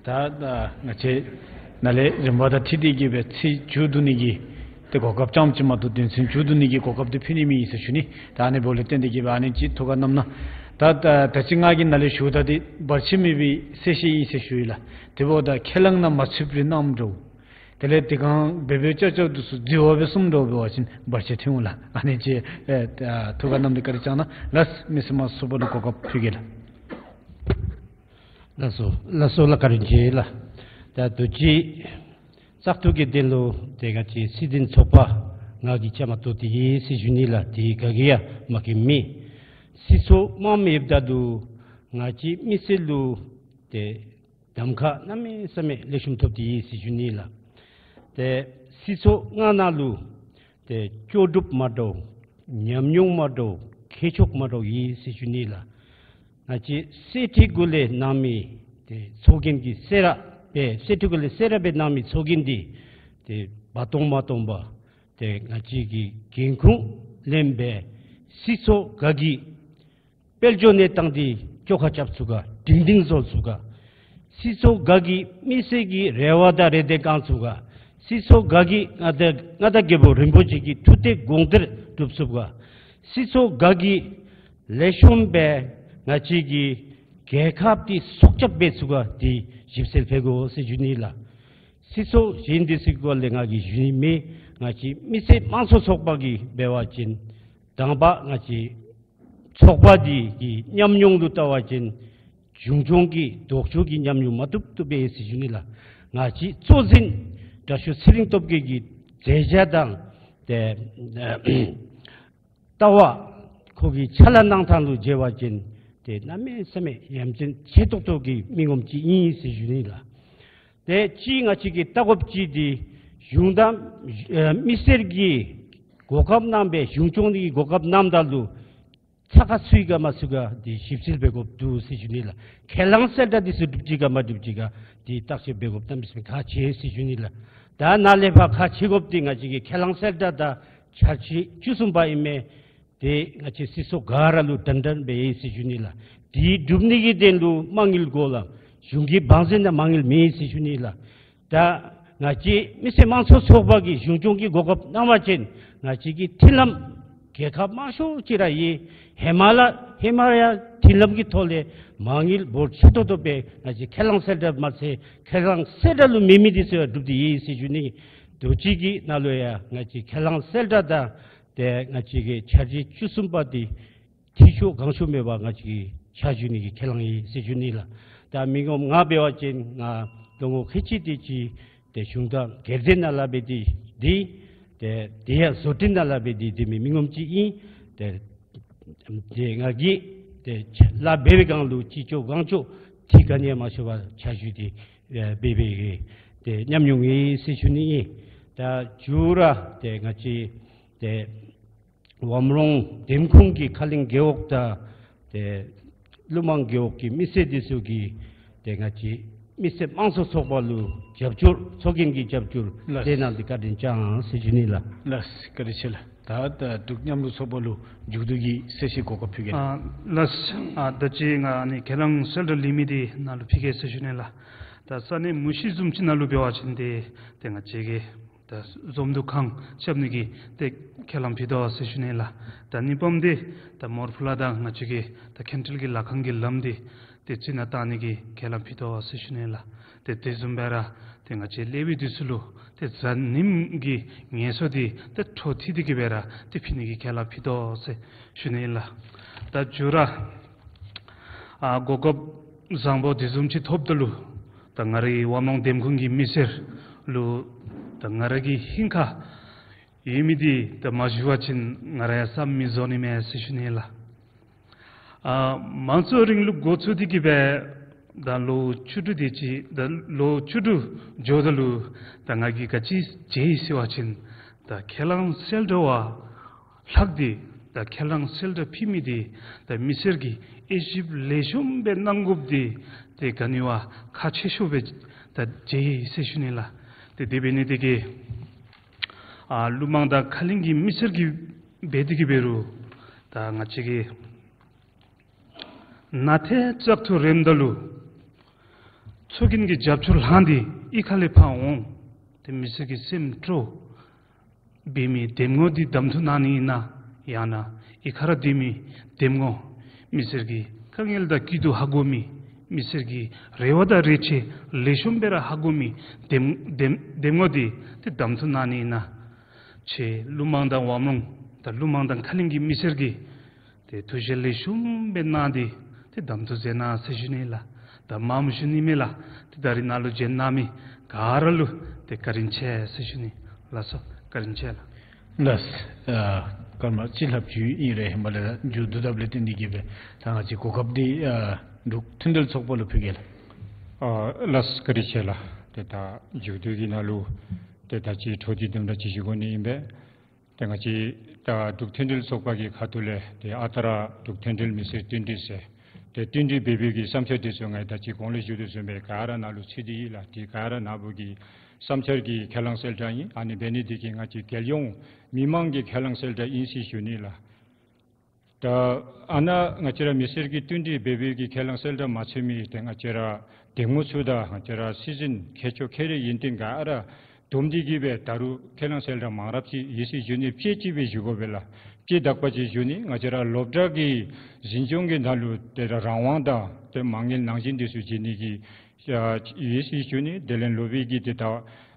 ད་ད་ང་བཅས་ནཱ་ལས་རིམ་པ་དང་འཁྲིལ་ཏེ་གི་སྦེ་ཚིག་མཇུག་བསྡུ་ནི་གི་ཏེ་གོ་སྐབས་ཙམ་ཅིག་མ་གཏོགས་དོན་ཚན་མཇུག་བསྡུ་ནི་གི་གོ་སྐབས་འདི་ཕུལ་ནི་མེད་ཟེར་ཞུ་ནི། ད་ཨ་ནི་འབདཝ་ལས་བརྟེན་ཏེ་གི་སྦེ་ཨ་ནི་ཅིག་ཐུགས་ཁར་བསྣམས་གནང་། ད་ད་ད་ཅི་ང་གིས་ནཱ་ལས་ཞུཝ་ད་འདི་བར་ཆད་མེད་པའི་གསལ་བཤད་ཨིན་ཟེར་ཞུ་ཡི་ལགས། དེ་འབདཝ་ད་ཁས་བླངས་ན་མ་ཚུད་པའི་རྣམ་གྲོལ། དེ་ལས་དེ་སྒང་འབད་འབད་རྐྱབ་རྐྱབ་འདི་ཚུ་འཛོལ་བ་སྦེ་སོངམ་འདྲཝ་འབད་བ་ཅིན་བར་ཆད་ཐོན་འོང་ལགས། ཨ་ནི་ཅིག་ཨེ་ཐུགས་ཁར་བསྣམས་ཏེ་བཀའ་དྲིན་བསྐྱང་གནང་ལགས། མི་སེར་མང་ཚོགས་པ་ལུ་གོ་སྐབས་ཕུལ་གེ་ལགས། ལགས་སོ་ལགས་སོ་ལགས། བཀའ་དྲིན་ཆེ་ལགས། ད་དུས་ཅི་བཙག་འཐུ་གི་དོན་ལུ་ཏེ་ག་ཅི་སྲིད་དོན་ཚོགས་པ་ང་གིས་བཅའ་མར་གཏོགས་ཏེ་ཡོད་ཟེར་ཞུ་ནི་ལགས། དེ་ག་གིས་ཡང་མ་འགལ་མེད། སྲིད་ཚོགས་དམངས་མེད་ད་དུ་ང་བཅས་མི་སེར་ལུ་ཏེ་གདམ་ཁ་གནམ་མེད་ས་མེད་ལེགས་ཤོམ་ཐོབ་སྟེ་ཡོད་ཟེར་ཞུ་ནི་ལགས། ཏེ་སྲིད་ཚོགས་ལྔ་ནང་ལུ་ཏེ་ལྕོགས་གྲུབ་མ་འདྲཝ་ཉམས་མྱོང་མ་འདྲཝ་ཁྱད་ཆོས་མ་འདྲཝ་ཡོད་ཟེར་ཞུ་ནི་ལགས། ང་བཅས་གསེར་ཁྲི་གུ་ལས་གནང་མི་ཏེ་ཚོགས་རྒྱན་གྱི་སེ་ར་སྦེ་གསེར་ཁྲི་གུ་ལས་སེ་ར་སྦེ་གནང་མི་ཚོགས་རྒྱན་འདི་ཏེ་འབག་སྟོང་མ་སྟོང་པར་ཏེ་ང་བཅས་ཀྱིས་འགན་ཁུར་ལེན་སྦེ་སྲིད་ཚོགས་ག་གི་དཔལ་འབྱོར་གནས་སྟངས་འདི་བཅོ་ཁ་རྐྱབ་ཚུགས་ག་སྒྲིང་སྒྲིང་བཟོ་ཚུགས་ག། སྲིད་ཚོགས་ག་གིས་མི་སེར་གྱི་རེ་བ་དང་རེ་འདོད་བསྐང་ཚུགས་ག། སྲིད་ཚོགས་ག་གིས་མངའ་བདག་མངའ་བདག་རྒྱལ་པོ་རིན་པོ་ཆེ་གི་ཐུགས་གཏེར་དགོངས་གཏེར་སྒྲུབ་ཚུགས་ག། སྲིད་ཚོགས་ག་གིས་ལེགས་ཤོམ་སྦེ་ང་བཅས་ཀྱི་རྒྱལ་ཁབ་འདི་སྲོག་སྐྱབས་འབད་ཚུགས་ག་འདི་ཞིབ་འཚོལ་འབད་དགོ་ཟེར་ཞུ་ནི་ལགས། སྲིད་ཚོགས་གཞན་འདི་ཚུ་གི་སྐོར་ལས་ང་གིས་ཞུ་ནི་མེད། ང་བཅས་མི་སེར་དམངས་གཙོ་ཚོགས་པ་གིས་འབད་བ་ཅིན་དང་པ་ང་བཅས་ཚོགས་པ་འདི་གི་ཉམས་མྱོང་ལུ་བལྟ་བ་ཅིན་གཞུང་སྐྱོང་གི་ལྡོག་ཕྱོགས་ཀྱི་ཉམས་མྱོང་མ་བཏུབ་བཏུབ་སྦེ་ཡོད་ཟེར་ཞུ་ནི་ལགས། ང་བཅས་གཙོ་འཛིན་དྲག་ཤོས་ཚེ་རིང་སྟོབས་རྒྱས་ཀྱི་མཛད་བྱ་དང་ཏེ་ལྟ་བ་ཁོ་གི་ཕྱག་ལཱ་གནང་ཐངས་ལུ་མཇལ་བ་ཅིན་ཏེ་གནམ་མེད་ས་མེད་ཡ་མཚན་ཆེ་ཏོག་ཏོ་གི་མི་ངོམ་ཅིག་ཨིན་ཟེར་ཞུ་ནི་ལགས། ཏེ་གཅིག་ང་བཅས་ཀྱིས་བལྟ་དགོཔ་ཅིག་འདི་གཞུང་དང་ཨེ་མི་སེར་གྱིས་གོ་སྐབས་གནང་སྦེ་གཞུང་སྐྱོང་གི་གོ་སྐབས་གནངམ་ད་ལུ་ཚ་ཁ་ཚུད་ག་མ་ཚུད་ག་འདི་ཞིབ་འཚོལ་འབད་དགོཔ་འདུག་ཟེར་ཞུ་ནི་ལགས། ཁས་བླངས་གསལ་བསྒྲགས་འདི་ཚུ་གྲུབ་ཅི་ག་མ་གྲུབ་ཅི་ག་འདི་བརྟག་དཔྱད་འབད་དགོཔ་གནམ་མེད་ས་མེད་ཁག་ཆེ་ཟེར་ཞུ་ནི་ལགས། ད་ནཱ་ལས་ཕར་ཁག་ཆེ་དགོཔ་འདི་ང་བཅས་ཀྱི་ཁས་བླངས་གསལ་བསྒྲགས་དང་འཆར་གཞི་བཅུ་གསུམ་པ་ཨིན་མས། དེ་ང་བཅས་སྲིད་ཚོགས་ག་ར་ལུ་དྲན་དྲནམ་སྦེ་ཡོད་ཟེར་ཞུ་ནི་ལགས། དེ་སྒྲུབ་ནི་གི་དོན་ལུ་མ་དངུལ་དགོ་ལགས། གཞུང་གི་བང་མཛོད་ནང་མ་དངུལ་མེད་ཟེར་ཞུ་ནི་ལགས། ད་ང་བཅས་མི་སེར་དམངས་གཙོའི་ཚོགས་པ་གིས་གཞུང་སྐྱོང་གི་གོ་སྐབས་གནང་བ་ཅིན་ང་བཅས་ཀྱི་མཐུན་ལམ་རྒྱལ་ཁབ་མང་ཤོས་ཅིག་ར་ཡོད། ཧེ་མ་ལས་ཧེ་མ་ཡང་མཐུན་ལམ་གྱི་ཐོག་ལས་མ་དངུལ་འབོར་ཆེ་ཏོག་ཏོ་སྦེ་ང་བཅས་ཁས་བླངས་གསལ་བསྒྲགས་མ་ཚད་ཁས་བླངས་གསལ་བསྒྲགས་ལུ་མེད་མི་འདི་ཚུ་ཡང་སྒྲུབ་སྟེ་ཡོད་ཟེར་ཞུ་ནི། དུས་ཅི་གི་ནང་ལུ་ཡང་ང་བཅས་ཁས་བླངས་གསལ་བསྒྲགས་དང་ཏེ་ང་བཅས་ཀྱི་འཆར་གཞི་བཅུ་གསུམ་པ་འདི་འཐུས་ཤོར་གང་ཤོར་མེད་པར་ང་བཅས་ཀྱིས་ཕྱག་ཞུ་ནི་གི་ཁས་བླངས་ཡོད་ཟེར་ཞུ་ནི་ལགས། ད་མི་ངོམ་ང་འབད་བ་ཅིན་ང་ལོ་ངོ་ཁལ་གཅིག་དེ་ཅིག་ཏེ་གཞུང་དང་སྒེར་སྡེ་ནང་ལཱ་འབད་དེ་དེ་ཏེ་དེ་ཡང་བཟོ་སྐྲུན་ནང་ལཱ་འབད་དེ་དེ་མི་མི་ངོམ་ཅིག་ཨིན། ཏེ་ཏེ་ང་གིས་ཏེ་ལཱ་འབད་བའི་སྒང་ལུ་ཅི་ལྕོགས་གང་ལྕོགས་ཏེ་ག་ནི་ཡང་མ་ཤོར་བར་ཕྱག་ཞུ་སྟེ་ཨེ་འབད་འབད་ཏེ་ཉམས་མྱོང་ཡོད་ཟེར་ཞུ་ནི་ཨིན། ད་མཇུག་ར་ཏེ་ང་བཅས་ཏེ་ཝམ་རོང་འདེམས་ཁོངས་ཀྱི་ཁ་གླིང་རྒེད་འོག་དང་ཏེ་ཀླུ་མང་རྒེད་འོག་གི་མི་སེར་འདི་ཚུ་གིས་ཏེ་ང་བཅས་མི་སེར་དམངས་གཙོའི་ཚོགས་པ་ལུ་རྒྱབ་སྐྱོར་ཚོགས་རྒྱན་གྱི་རྒྱབ་སྐྱོར་ལགས། དེ་ནང་འདི་བཀའ་དྲིན་བསྐྱང་ཟེར་ཞུ་ནི་ལགས། ལགས་བཀའ་དྲིན་ཆེ་ལགས། ད་ད་འབྲུག་མཉམ་རུབ་ཚོགས་པ་ལུ་མཇུག་བསྡུ་གི་གསལ་བཤད་གོ་སྐབས་ཕུལ་གེ། ཨ་ལགས། ཨ་ད་ཅི་ང་ཨ་ནི་ཁས་བླངས་གསལ་བསྒྲགས་ལེན་མི་འདི་ནཱ་ལུ་ཕུལ་གེ་ཟེར་ཞུ་ནི་ལགས། ད་ས་གནས་མུ་ཤི་བཟུམ་ཅིག་ནང་ལུ་འབད་བ་ཅིན་ཏེ་ཏེ་ང་བཅས་ཀྱིས་ད་འཛོམས་འདུ་ཁང་རྐྱབ་ནི་གི་ཏེ་ཁས་བླངས་ཕུལ་དོ་ཟེར་ཞུ་ནི་ལགས། ད་གཉིས་པམ་འདི་ད་མོར་ཕུ་ལ་དང་ང་བཅས་ཀྱི་ད་མཁན་སྤྲུལ་གྱི་ལྷ་ཁང་གི་ལམ་འདི་ཏེ་རྩི་ནག་བཏང་ནི་གི་ཁས་བླངས་ཕུལ་དོ་ཟེར་ཞུ་ནི་ལགས། ཏེ་དེ་བཟུམ་སྦེ་ར་ཏེ་ང་བཅས་ལས་བྱེདཔ་འདི་ཚུ་ལུ་ཏེ་གཟའ་ཉིམ་གི་ངལ་གསོ་འདི་ཏེ་འཕྲོ་མཐུད་དེ་གི་སྦེ་ར་ཏེ་ཕུལ་ནི་གི་ཁས་བླངས་ཕུལ་དོ་ཟེར་ཞུ་ནི་ལགས། ད་མཇུག་ར་ཨ་གོ་སྐབས་བཟང་པོ་དེ་བཟུམ་ཅིག་ཐོབ་ད་ལུ་ད་ང་རའི་ཝམ་རོང་འདེམས་ཁོངས་ཀྱི་མི་སེར་ལུ་ད་ང་ར་གི་ཧིང་ཁར་ཡོད་མི་འདི་ད་མ་ཞུ་བ་ཅིན་ང་ར་ཡང་བསམ་མི་རྫོགས་ནི་མས་ཟེར་ཞུ་ནི་ལགས། ཨ་དམངས་གཙོའི་རིང་ལུགས་འགོ་བཙུགས་ཏེ་གི་སྦེ་ད་ལོ་བཅུ་དྲུག་དེ་ཅིག་ད་ལོ་བཅུ་དྲུག་འགྱོཝ་ད་ལུ་ད་ང་གིས་ག་ཅི་མཇལ་ཡི་ཟེར་བ་ཅིན་ད་ཁས་བླངས་གསལ་བསྒྲགས་པ་ལྷག་སྟེ་ད་ཁས་བླངས་གསལ་བསྒྲགས་ཕུལ་མི་འདི་ད་མི་སེར་གྱིས་དབྱེ་ཞིབ་ལེགས་ཤོམ་སྦེ་གནང་དགོཔ་འདི་ཏེ་ག་ནི་བ་ཁག་ཆེ་ཤོས་སྦེ་ད་མཇལ་ཡི་ཟེར་ཞུ་ནི་ལགས། ཏེ་དེ་འབད་ནི་དེ་གིས་ཨ་ཀླུ་མང་དང་ཁ་གླིང་གི་མི་སེར་གྱིས་འབད་དེ་གི་འབད་རུང་ད་ང་བཅས་ཀྱིས་ནཱ་ཏེ་བཙག་འཐུ་རནམ་ད་ལུ་ཚོགས་རྒྱན་གྱི་རྒྱབ་སྐྱོར་ལྷང་སྟེ་གཡུས་ཁ་ལས་ཕར་འོང་སྟེ་མི་སེར་གྱི་སེམས་སྤྲོ་འབད་མི་འདེམས་ངོ་འདི་གདམ་འཐུ་གནང་ནི་ཨིན་ན་ཡང་ན་གཡུས་ཁར་སྡོད་མི་འདེམས་ངོ་མི་སེར་གྱི་དཀའ་ངལ་དང་སྐྱིད་སྡུག་ཧ་གོ་མི་མི་སེར་གྱི་རེ་བ་དང་རེ་ཆེ་ལེགས་ཤོམ་སྦེ་ར་ཧ་གོ་མི་འདེམས་འདེམས་འདེམས་ངོ་འདི་ཏེ་གདམ་འཐུ་གནང་ནི་ཨིན་ན་ཁྱེད་ཀླུ་མང་དང་ཝམ་རོང་དང་ཀླུ་མང་དང་ཁ་གླིང་གི་མི་སེར་གྱིས་ཏེ་ཐུགས་བཞེད་ལེགས་ཤོམ་སྦེ་གནང་སྟེ་ཏེ་གདམ་འཐུ་མཛད་གནང་ཟེར་ཞུ་ནི་ལགས། ད་མང་མི་ཞུ་ནི་མེད་ལགས། ཏེ་ད་རིས་ནཱ་ལུ་བྱོན་གནང་མི་ག་ར་ལུ་ཏེ་བཀའ་དྲིན་ཆེ་ཟེར་ཞུ་ནི་ལགས་སོ། བཀའ་དྲིན་ཆེ་ལགས། ལགས། ཨ་སྐར་མ་གཅིག་ལྷགཔ་ཅིག་ཨིན་རུང་ཧེ་མ་ལས་མཇུག་བསྡུ་དཔ་ལས་བརྟེན་ཏེ་གི་སྦེ་ད་ང་བཅས་གོ་སྐབས་འདི་ཨ་འབྲུག་མཐུན་འབྲེལ་ཚོགས་པ་ལུ་ཕུལ་གེ་ལགས། ཨ་ལགས་བཀའ་དྲིན་ཆེ་ལགས། ཏེ་ད་མཇུག་བསྡུ་གི་ནང་ལུ་ཏེ་ད་ཅི་འཕྲོ་འདི་དུམ་གྲ་ཅིག་ཞུ་དགོ་ནི་ཨིན་པས། ཏེ་ང་བཅས་ད་འབྲུག་མཐུན་འབྲེལ་ཚོགས་པ་གི་ཁ་ཐུག་ལས་ཏེ་ཨ་རྟག་ར་འབྲུག་མཐུན་འབྲེལ་མི་སེར་བསྟུན་གྲོས་ཟེར་ཏེ་བསྟུན་གྲོས་འབད་བའི་གི་བསམ་འཆར་འདི་ཚུ་ང་ད་ཅི་གོང་ལས་ཞུ་དོ་བཟུམ་སྦེ་ག་ར་ནཱ་ལུ་ཚུད་དེ་ཡོད་ལགས། ཏེ་ག་ར་ནཱ་བུ་གི་བསམ་འཆར་གྱི་ཁས་བླངས་གསལ་བསྒྲགས་ཨིན། ཨ་ནི་འབད་ནི་འདི་གིས་ང་བཅས་རྒྱལ་ཡོངས་མི་མང་གི་ཁས་བླངས་གསལ་བསྒྲགས་ཨིན་ཟེར་ཞུ་ནི་ལགས། ད་ཨ་ནཱ་ང་བཅས་ར་མི་སེར་གྱིས་བསྟུན་གྲོས་འབད་བའི་གི་ཁས་བླངས་གསལ་བསྒྲགས་མ་ཚུད་མི་ཏེ་ང་བཅས་ར་འདེམས་ངོ་ཚུ་དང་ང་བཅས་ར་སྲིད་འཛིན་མཁས་མཆོག་མཁས་རིག་ཡོན་ཏན་ག་ར་བསྡོམས་ཏེ་གི་སྦེ་ད་རུང་ཁས་བླངས་གསལ་བསྒྲགས་མང་རབས་ཅིག་ཡོད་ཟེར་ཞུ་ནི། དཔྱེ་ཅིག་སྦེ་ཞུ་དགོ་པས་ལགས། དཔྱེ་དག་པ་ཅིག་ཞུ་ནི། ང་བཅས་ར་སློབ་གྲྭ་གི་འཛིན་སྐྱོང་གི་ནང་ལུ་ཏེ་རང་དབང་དང་ཏེ་མ་དངུལ་ནང་བཞིན་འདི་ཚུ་བྱིན་ནི་གི་ཡོད་ཟེར་ཞུ་ནི། དེ་ལས་སློབ་དཔོན་གྱི་ཏེ་ད་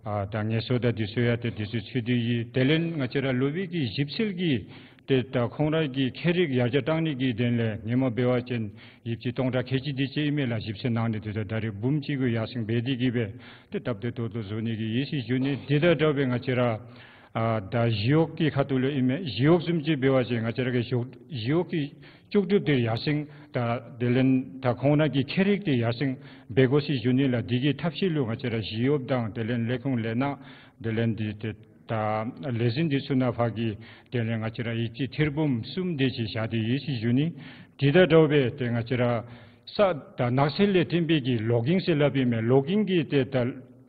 ཨ་ད་ངལ་གསོ་དང་འདི་ཚུ་ཡང་ཏེ་འདི་ཚུ་ཚུད་དེ་ཡོད། དེ་ལས་ང་བཅས་ར་སློབ་དཔོན་གྱི་ཞིབ་འཚོལ་གྱི་ཏེ་ད་ཁོང་ར་གི་མཁས་རིག་ཡར་རྒྱས་གཏང་ནི་གི་དོན་ལས་ཧེ་མ་འབད་བ་ཅིན་ཡོདཔ་ཅིག་སྟོང་ཕྲག་ཁལ་གཅིག་དེ་ཅིག་ཨིན་མས་ལགས། ཞིབ་འཚོལ་གནང་ནི་འདི་ད་ད་རེས་འབུམ་གཅིག་གུ་ཡར་སེང་འབད་དེ་གི་སྦེ་ཏེ་སྟབས་བདེ་ཏོག་ཏོ་བཟོ་ནི་གི་ཡོད་ཟེར་ཞུ་ནི། འདི་དང་འདྲཝ་སྦེ་ང་བཅས་ར་ཨ་ད་ཞི་གཡོག་གི་ཁ་ཐུག་ལུ་ཨིན་མས། ཞི་གཡོག་བཟུམ་ཅིག་འབད་བ་ཅིན་ང་བཅས་ར་གི་ཞི་གཡོག་གི་ལྕོགས་གྲུབ་འདི་ཡར་སེང་ད་དེ་ལས་ད་ཁོང་ར་གི་མཁས་རིག་འདི་ཡར་སེང་འབད་དགོ་ཟེར་ཞུ་ནི་ལགས། འདི་གི་ཐབས་ཤེས་ལུ་ང་བཅས་ར་ཞི་གཡོགཔ་དང་དེ་ལས་ལས་ཁུངས་ལས་སྣ་དེ་ལས་འདི་ཏེ་ད་ལས་འཛིན་འདི་ཚུ་ནང་ཕར་གྱི་དེ་ལས་ང་བཅས་ར་ཡོདཔ་ཅིག་ཐེར་འབུམ་གསུམ་དེ་ཅིག་བཞག་སྟེ་ཡོད་ཟེར་ཞུ་ནི། འདི་དང་འདྲཝ་སྦེ་ཏེ་ང་བཅས་ར་ས་ད་ནགས་ཚལ་ལས་ཐོན་པའི་གི་ལོག་ཀིང་ཟེར་སླབ་ཨིན་མས། ལོག་ཀིང་གི་ཏེ་ད་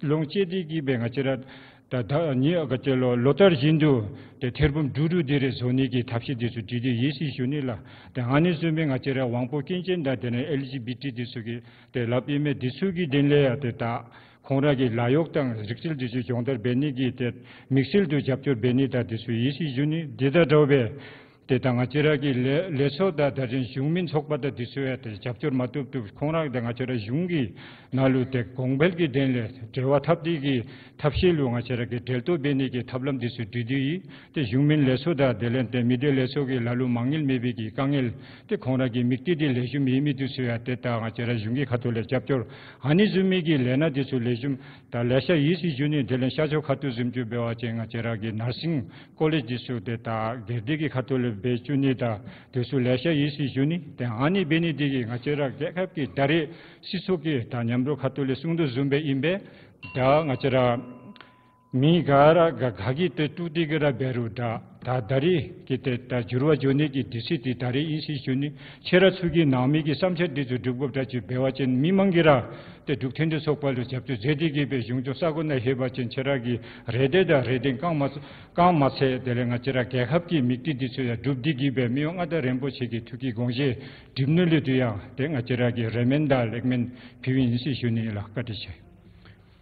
ལོང་སྤྱད་དེ་གི་སྦེ་ང་བཅས་ར་ ད་ད་ནི་ག་ཅི་ལོ་ལོ་ལྟར་བཞིན་དུ་ཏེ་ཐེར་འབུམ་དྲུག་དྲུག་དེ་རེ་བཟོ་ནི་གི་ཐབས་ཤེས་དེ་ཚུ་བསྒྲིགས་ཏེ་ཡོད་ཟེར་ཞུ་ནི་ལགས། ཏེ་ཨ་ནི་བཟུམ་སྦེ་ང་བཅས་ར་དབང་པོ་སྐྱོན་ཅན་དང་དེ་ལས་ཨེལ་ཇི་བི་ཊི་དེ་ཚུ་གི་ཏེ་སླབ་ཨིན་མས། དེ་ཚུ་གི་དོན་ལས་ཡང་ཏེ་ད་ཁོང་ར་གི་ལཱ་གཡོག་དང་རིག་རྩལ་དེ་ཚུ་སྦྱོང་བརྡར་འབད་ནི་གི་ཏེ་དམིགས་བསལ་དུ་རྒྱབ་སྐྱོར་འབད་ནི་དང་དེ་ཚུ་ཡོད་ཟེར་ཞུ་ནི། དེ་དང་འདྲཝ་སྦེ་ཏེ་ད་ང་བཅས་ར་གི་ལས་ལས་ཚོགས་དང་ད་རིས་གཞུང་མིན་ཚོགས་པ་དང་དེ་ཚུ་ཡང་ཏེ་རྒྱབ་སྐྱོར་མ་བཏུབ་བཏུབ་ཁོང་ར་དང་ང་བཅས་ར་གཞུང་གི་ནང་ལུ་ཏེ་གོང་འཕེལ་གྱི་དོན་ལས་འབྲེལ་བ་འཐབ་སྟེ་གི་ཐབས་ཤེས་ལུ་ང་བཅས་ར་གིས་འབྲེལ་གཏོགས་འབད་ནི་གི་ཐབས་ལམ་དེ་ཚུ་བསྒྲིགས་ཏེ་ཡོད། ཏེ་གཞུང་མིན་ལས་ཚོགས་དང་དེ་ལས་ཏེ་མི་སྡེ་ལས་ཚོགས་ཀྱི་ལ་ལུ་མ་དངུལ་མེད་པའི་གི་དཀའ་ངལ་ཏེ་ཁོང་ར་གི་དམིགས་གཏད་དེ་ལེགས་ཤོམ་ཡོད་མི་དེ་ཚུ་ཡང་ཏེ་ད་ང་བཅས་ར་གཞུང་གི་ཁ་ཐུག་ལས་རྒྱབ་སྐྱོར་ཨ་ནི་བཟུམ་མའི་གི་ལས་སྣ་དེ་ཚུ་ལེགས་ཤོམ་ད་ལེ་ཤ་ཡོད་ཟེར་ཞུ་ནི། དེ་ལས་ཤར་ཕྱོགས་ཁ་ཐུག་བཟུམ་ཅིག་འབད་བ་ཅིན་ང་བཅས་ར་གི་ནར་སིང་ཀོ་ལེཇ་དེ་ཚུ་ཏེ་ད་སྒེར་སྡེ་གི་ཁ་ཐུག་ལས་འབད་བཅུག་ནི་དང་དེ་ཚུ་ལེ་ཤ་ཡོད་ཟེར་ཞུ་ནི། ཏེ་ཨ་ནི་འབད་ནི་དེ་གིས་ང་བཅས་ར་རྒྱལ་ཁབ་ཀྱི་ད་རེས་སྲིད་ཚོགས་ཀྱི་ད་མཉམ་རོགས་ཁ་ཐུག་ལས་གསུང་དོ་བཟུམ་སྦེ་ཨིན་པས། ད་ང་བཅས་ར་མི་ག་ར་ག་ག་གིས་ཏེ་བཏུབ་སྟེ་གི་ར་འབད་རུང་ད་ད་ད་རེས་ཀྱི་ཏེ་ད་འགྱུར་བ་འགྱོ་ནི་གི་དུས་ཚོད་དེ་ད་རེས་ཨིན་ཟེར་ཞུ་ནི། ཁྱེད་ར་ཚུ་གི་ནང་མི་གི་བསམ་འཆར་དེ་ཚུ་སྒྲུབ་དགོཔ་འདྲ་ཅིག་འབད་བ་ཅིན་མི་མང་གིས་ར་ཏེ་འབྲུག་མཐུན་སྒྲིལ་ཚོགས་པ་ལུ་རྒྱབ་སྐྱོར་མཛད་དེ་གི་སྦེ་གཞུང་སྐྱོང་ས་གོ་ནང་ལྷོད་པ་ཅིན་ཁྱེད་ར་གི་རེ་འདོད་དང་རེ་འདུན་གང་མ་གང་མ་ཚད་དེ་ལས་ང་བཅས་ར་རྒྱལ་ཁབ་ཀྱི་དམིགས་གཏད་དེ་ཚུ་ཡང་འགྲུབ་སྟེ་གི་སྦེ་མི་དབང་མངའ་བདག་རིན་པོ་ཆེ་གི་ཐུགས་ཀྱི་དགོངས་བཞེད་འགྲུབ་ནི་ལུ་དེ་ཡང་ཏེ་ང་བཅས་ར་གིས་རེ་སྨོན་དང་ལེགས་སྨོན་ཕུལཝ་ཨིན་ཟེར་ཞུ་ནི་ལགས། བཀའ་དྲིན་ཆེ།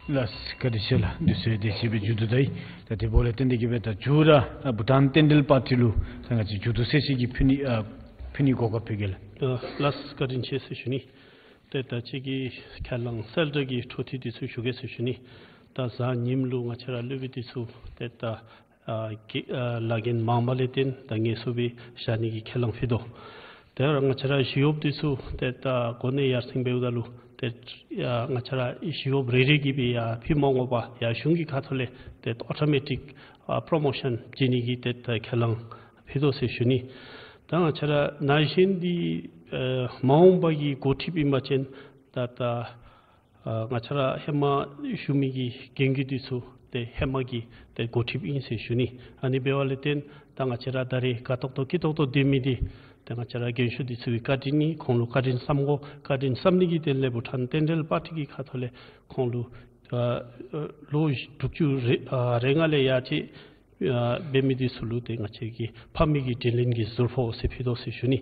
ལགས་བཀའ་དྲིན་ཆེ་ལགས། དུས་ཚོད་དེ་ཅིག་སྦེ་མཇུག་བསྡུ་ད་ཡི། ད་དེ་འབདཝ་ལས་བརྟེན་ཏེ་གི་སྦེ་ད་མཇུག་ར་ཨ་བྷུ་ཊཱན་རྟེན་འབྲེལ་པར་ཊི་ལུ་ད་ང་བཅས་མཇུག་བསྡུ་ཟེར་ཅིག་གི་ཕུལ་ནི་ཨ་ཕུལ་ནི་གོ་སྐབས་ཕུལ་གེ་ལགས། ཨ་ལགས་བཀའ་དྲིན་ཆེ་ཟེར་ཞུ་ནི། ཏེ་ད་ཅི་གི་ཁས་བླངས་གསལ་བསྒྲགས་ཀྱི་འཕྲོ་མཐུད་དེ་ཚུ་ཞུ་གེ་ཟེར་ཞུ་ནི། ད་གཟའ་ཉིམ་ལུ་ང་བཅས་ར་སློབ་དཔོན་དེ་ཚུ་ཏེ་ད་ཨ་གི་ཨ་ལཱ་འགན་མང་པ་ལས་བརྟེན་ད་ངལ་གསོ་སྦེ་བཞག་ནི་གི་ཁས་བླངས་ཕུལ་དོ། དེ་ལས་ང་བཅས་ར་ཞི་གཡོགཔ་དེ་ཚུ་ཏེ་ད་གོ་གནས་ཡར་སེང་འབདཝ་ད་ལུ་ཏེ་ཡ་ང་བཅས་ར་ཞི་གཡོགཔ་རེ་རེ་གིས་སྦེ་ཡར་ཕུལ་མ་དགོ་པར་ཡར་གཞུང་གི་ཁ་ཐུག་ལས་ཏེ་ཨོ་ཊོ་མེ་ཊིཀ་ཨ་པྲོ་མོ་ཤཱན་བྱིན་ནི་གི་ཏེ་ད་ཁས་བླངས་ཕུལ་དོ་ཟེར་ཞུ་ནི། ད་ང་བཅས་ར་ན་གཞོན་འདི་ཨ་མ་འོངས་པ་གི་འགོ་ཁྲིདཔ་ཨིན་པ་ཅིན་ད་ད་ཨ་ང་བཅས་ར་ཧེ་མ་ཞུ་མི་གི་རྒན་རྒོན་དེ་ཚུ་ཏེ་ཧེ་མ་གི་ཏེ་འགོ་ཁྲིདཔ་ཨིན་ཟེར་ཞུ་ནི། ཨ་ནི་འབདཝ་ལས་བརྟེན་ད་ང་བཅས་ར་ད་རེས་དགའ་ཏོག་ཏོ་སྐྱིད་ཏོག་ཏོ་སྡོད་མི་འདི་ཏེ་ང་བཅས་ར་རྒན་ཤོས་དེ་ཚུ་གི་བཀའ་དྲིན་ཨིན། ཁོང་ལུ་བཀའ་དྲིན་བསམ་དགོ། བཀའ་དྲིན་བསམ་ནི་གི་དོན་ལས་བྷུ་ཊཱན་རྟེན་འབྲེལ་པར་ཊི་གི་ཁ་ཐུག་ལས་ཁོང་ལུ་ཨ་ཨ་ལོ་དྲུག་ཅུ་རེ་ཨ་རེ་ལྔ་ལས་ཡར་ཅིག་ཨ་འབད་མི་དེ་ཚུ་ལུ་ཏེ་ང་བཅས་ཀྱིས་ཕ་མེས་ཀྱི་དྲིན་ལན་གྱི་ཟུར་ཕོག་ཟེར་ཕུལ་དོ་ཟེར་ཞུ་ནི།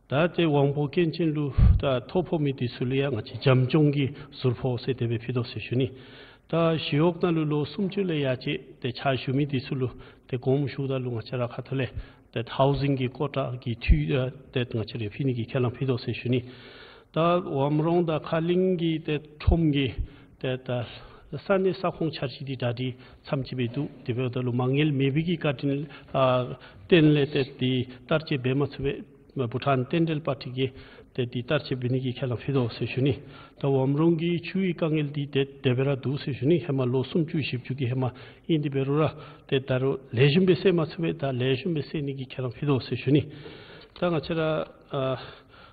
ད་ཏེ་དབང་པོ་སྐྱོན་ཅན་ལུ་ད་ཐོ་ཕོག་མི་དེ་ཚུ་ལུ་ཡང་ང་བཅས་བྱམས་སྐྱོང་གི་ཟུར་ཕོག་ཟེར་དེ་སྦེ་ཕུལ་དོ་ཟེར་ཞུ་ནི། ད་ཞི་གཡོག་ནང་ལུ་ལོ་སུམ་ཅུ་ལས་ཡར་ཅིག་ཏེ་ཕྱག་ཞུ་མི་དེ་ཚུ་ལུ་ཏེ་དགོངསམ་ཞུཝ་ད་ལུ་ང་བཅས་ར་ཁ་ཐུག་ལས་ཏེ་ཧའུ་ཟིང་གི་ཀོ་ཊ་གི་འཐུས་ཨ་ཏེ་ང་བཅས་ར་ཕུལ་ནི་གི་ཁས་བླངས་ཕུལ་དོ་ཟེར་ཞུ་ནི། ད་ཝམ་རོང་དང་ཁ་གླིང་གི་ཏེ་ཁྲོམ་གྱི་ཏེ་ད་ས་གནས་ས་ཁོངས་འཆར་གཞི་འདི་གྲ་སྒྲིག་མཚམས་ཅིག་སྦེ་འདུག། དེ་འབདཝ་ད་ལུ་མ་དངུལ་མེད་པའི་གི་བཀའ་དྲིན་ཨ་བརྟེན་ལས་ཏེ་འདི་བསྟར་སྤྱོད་འབད་མ་ཚུགས་པས། བྷུ་ཊཱན་རྟེན་འབྲེལ་པར་ཊི་གིས་ཏེ་འདི་བསྟར་སྤྱོད་འབད་ནི་གི་ཁས་བླངས་ཕུལ་དོ་ཟེར་ཞུ་ནི། ད་ཝམ་རོང་གི་ཆུའི་དཀའ་ངལ་འདི་ཏེ་དེ་སྦེ་ར་འདུག་ཟེར་ཞུ་ནི། ཧེ་མ་ལོ་སུམ་ཅུ་བཞི་བཅུ་གི་ཧེ་མ་ཨིན། དེ་འབད་རུང་ར་ཏེ་ད་རུང་ལེགས་ཤོམ་སྦེ་སེལ་མ་ཚུགས་པས། ད་ལེགས་ཤོམ་སྦེ་སེལ་ནི་གི་ཁས་བླངས་ཕུལ་དོ་ཟེར་ཞུ་ནི། ད་ང་བཅས་ར་ཨ་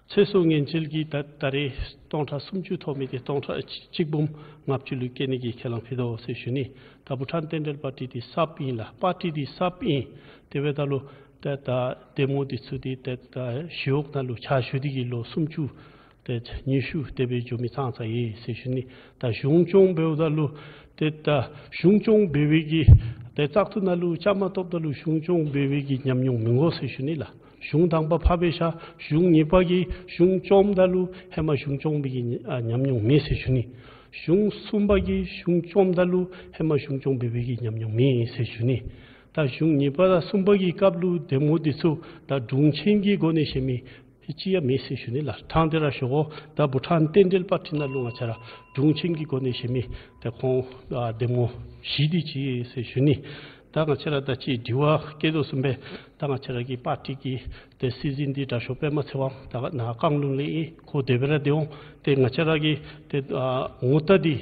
ཚེ་སྲོག་ཉེན་བཅོལ་གྱི་ད་ད་རེས་སྟོང་ཕྲག་སུམ་ཅུ་ཐོབ་མི་དེ་སྟོང་ཕྲག་གཅིག་འབུམ་ལྔ་བཅུ་ལུ་བཀལ་ནི་གི་ཁས་བླངས་ཕུལ་དོ་ཟེར་ཞུ་ནི། ད་བྷུ་ཊཱན་རྟེན་འབྲེལ་པར་ཊི་འདི་གསརཔ་ཨིན་ལགས། པར་ཊི་འདི་གསརཔ་ཨིན། དེ་འབདཝ་ད་ལུ་ད་ད་གདམ་ངོ་འདི་ཚུ་འདི་ད་ད་ཞི་གཡོག་ནང་ལུ་ཕྱག་ཞུ་སྟེ་གི་ལོ་སུམ་ཅུ་ཏེ་ཉི་ཤུ་དེ་སྦེ་འགྱོ་མི་ཙང་ཙ་ཨིན་ཟེར་ཞུ་ནི། ད་གཞུང་སྐྱོང་འབདཝ་ད་ལུ་ཏེ་ད་གཞུང་སྐྱོང་འབད་བའི་གི་ཏེ་བཙག་འཐུ་ནང་ལུ་བཅའ་མར་གཏོགསཔ་ད་ལུ་གཞུང་སྐྱོང་འབད་བའི་གི་ཉམས་མྱོང་མི་དགོ་ཟེར་ཞུ་ནི་ལགས། གཞུང་དང་པ་ཕར་སྦེ་བཞག། གཞུང་གཉིས་པ་གིས་གཞུང་སྐྱོངམ་ད་ལུ་ཧེ་མ་གཞུང་སྐྱོང་བའི་གི་ཨ་ཉམས་མྱོང་མེད་ཟེར་ཞུ་ནི། གཞུང་གསུམ་པ་གིས་གཞུང་སྐྱོངམ་ད་ལུ་ཧེ་མ་གཞུང་སྐྱོང་འབད་བའི་གི་ཉམས་མྱོང་མེད་ཟེར་ཞུ་ནི། ད་གཞུང་གཉིས་པ་དང་གསུམ་པ་གི་སྐབས་ལུ་གདམ་ངོ་འདི་ཚུ་ད་དྲུང་ཆེན་གྱི་གོ་གནས་བཞེས་མི་གཅིག་ཡང་མེད་ཟེར་ཞུ་ནི་ལགས། ཐང་དེ་ར་ཞུ་དགོ། ད་བྷུ་ཊཱན་རྟེན་འབྲེལ་པར་ཊི་ནང་ལུ་ང་བཅས་ར་དྲུང་ཆེན་གྱི་གོ་གནས་བཞེས་མི་ཏེ་ཁོང་ཨ་གདམ་ངོ་བཞི་དེ་ཅིག་ཟེར་ཞུ་ནི། ད་ང་བཅས་ར་ད་ཅི་དྲི་བ་བཀོད་དོ་བཟུམ་སྦེ་ད་ང་བཅས་ར་གི་པར་ཊི་གི་ཏེ་སྲིད་འཛིན་འདི་དྲག་ཤོས་པདྨ་ཚེ་དབང་ད་ནཱ་བཀང་ལུང་ལས་ཨིན། ཁོ་དེ་སྦེ་ར་སྡོད་འོང་། ཏེ་ང་བཅས་ར་གི་ཏེ་ཨ་ངོ་རྟགས་འདི་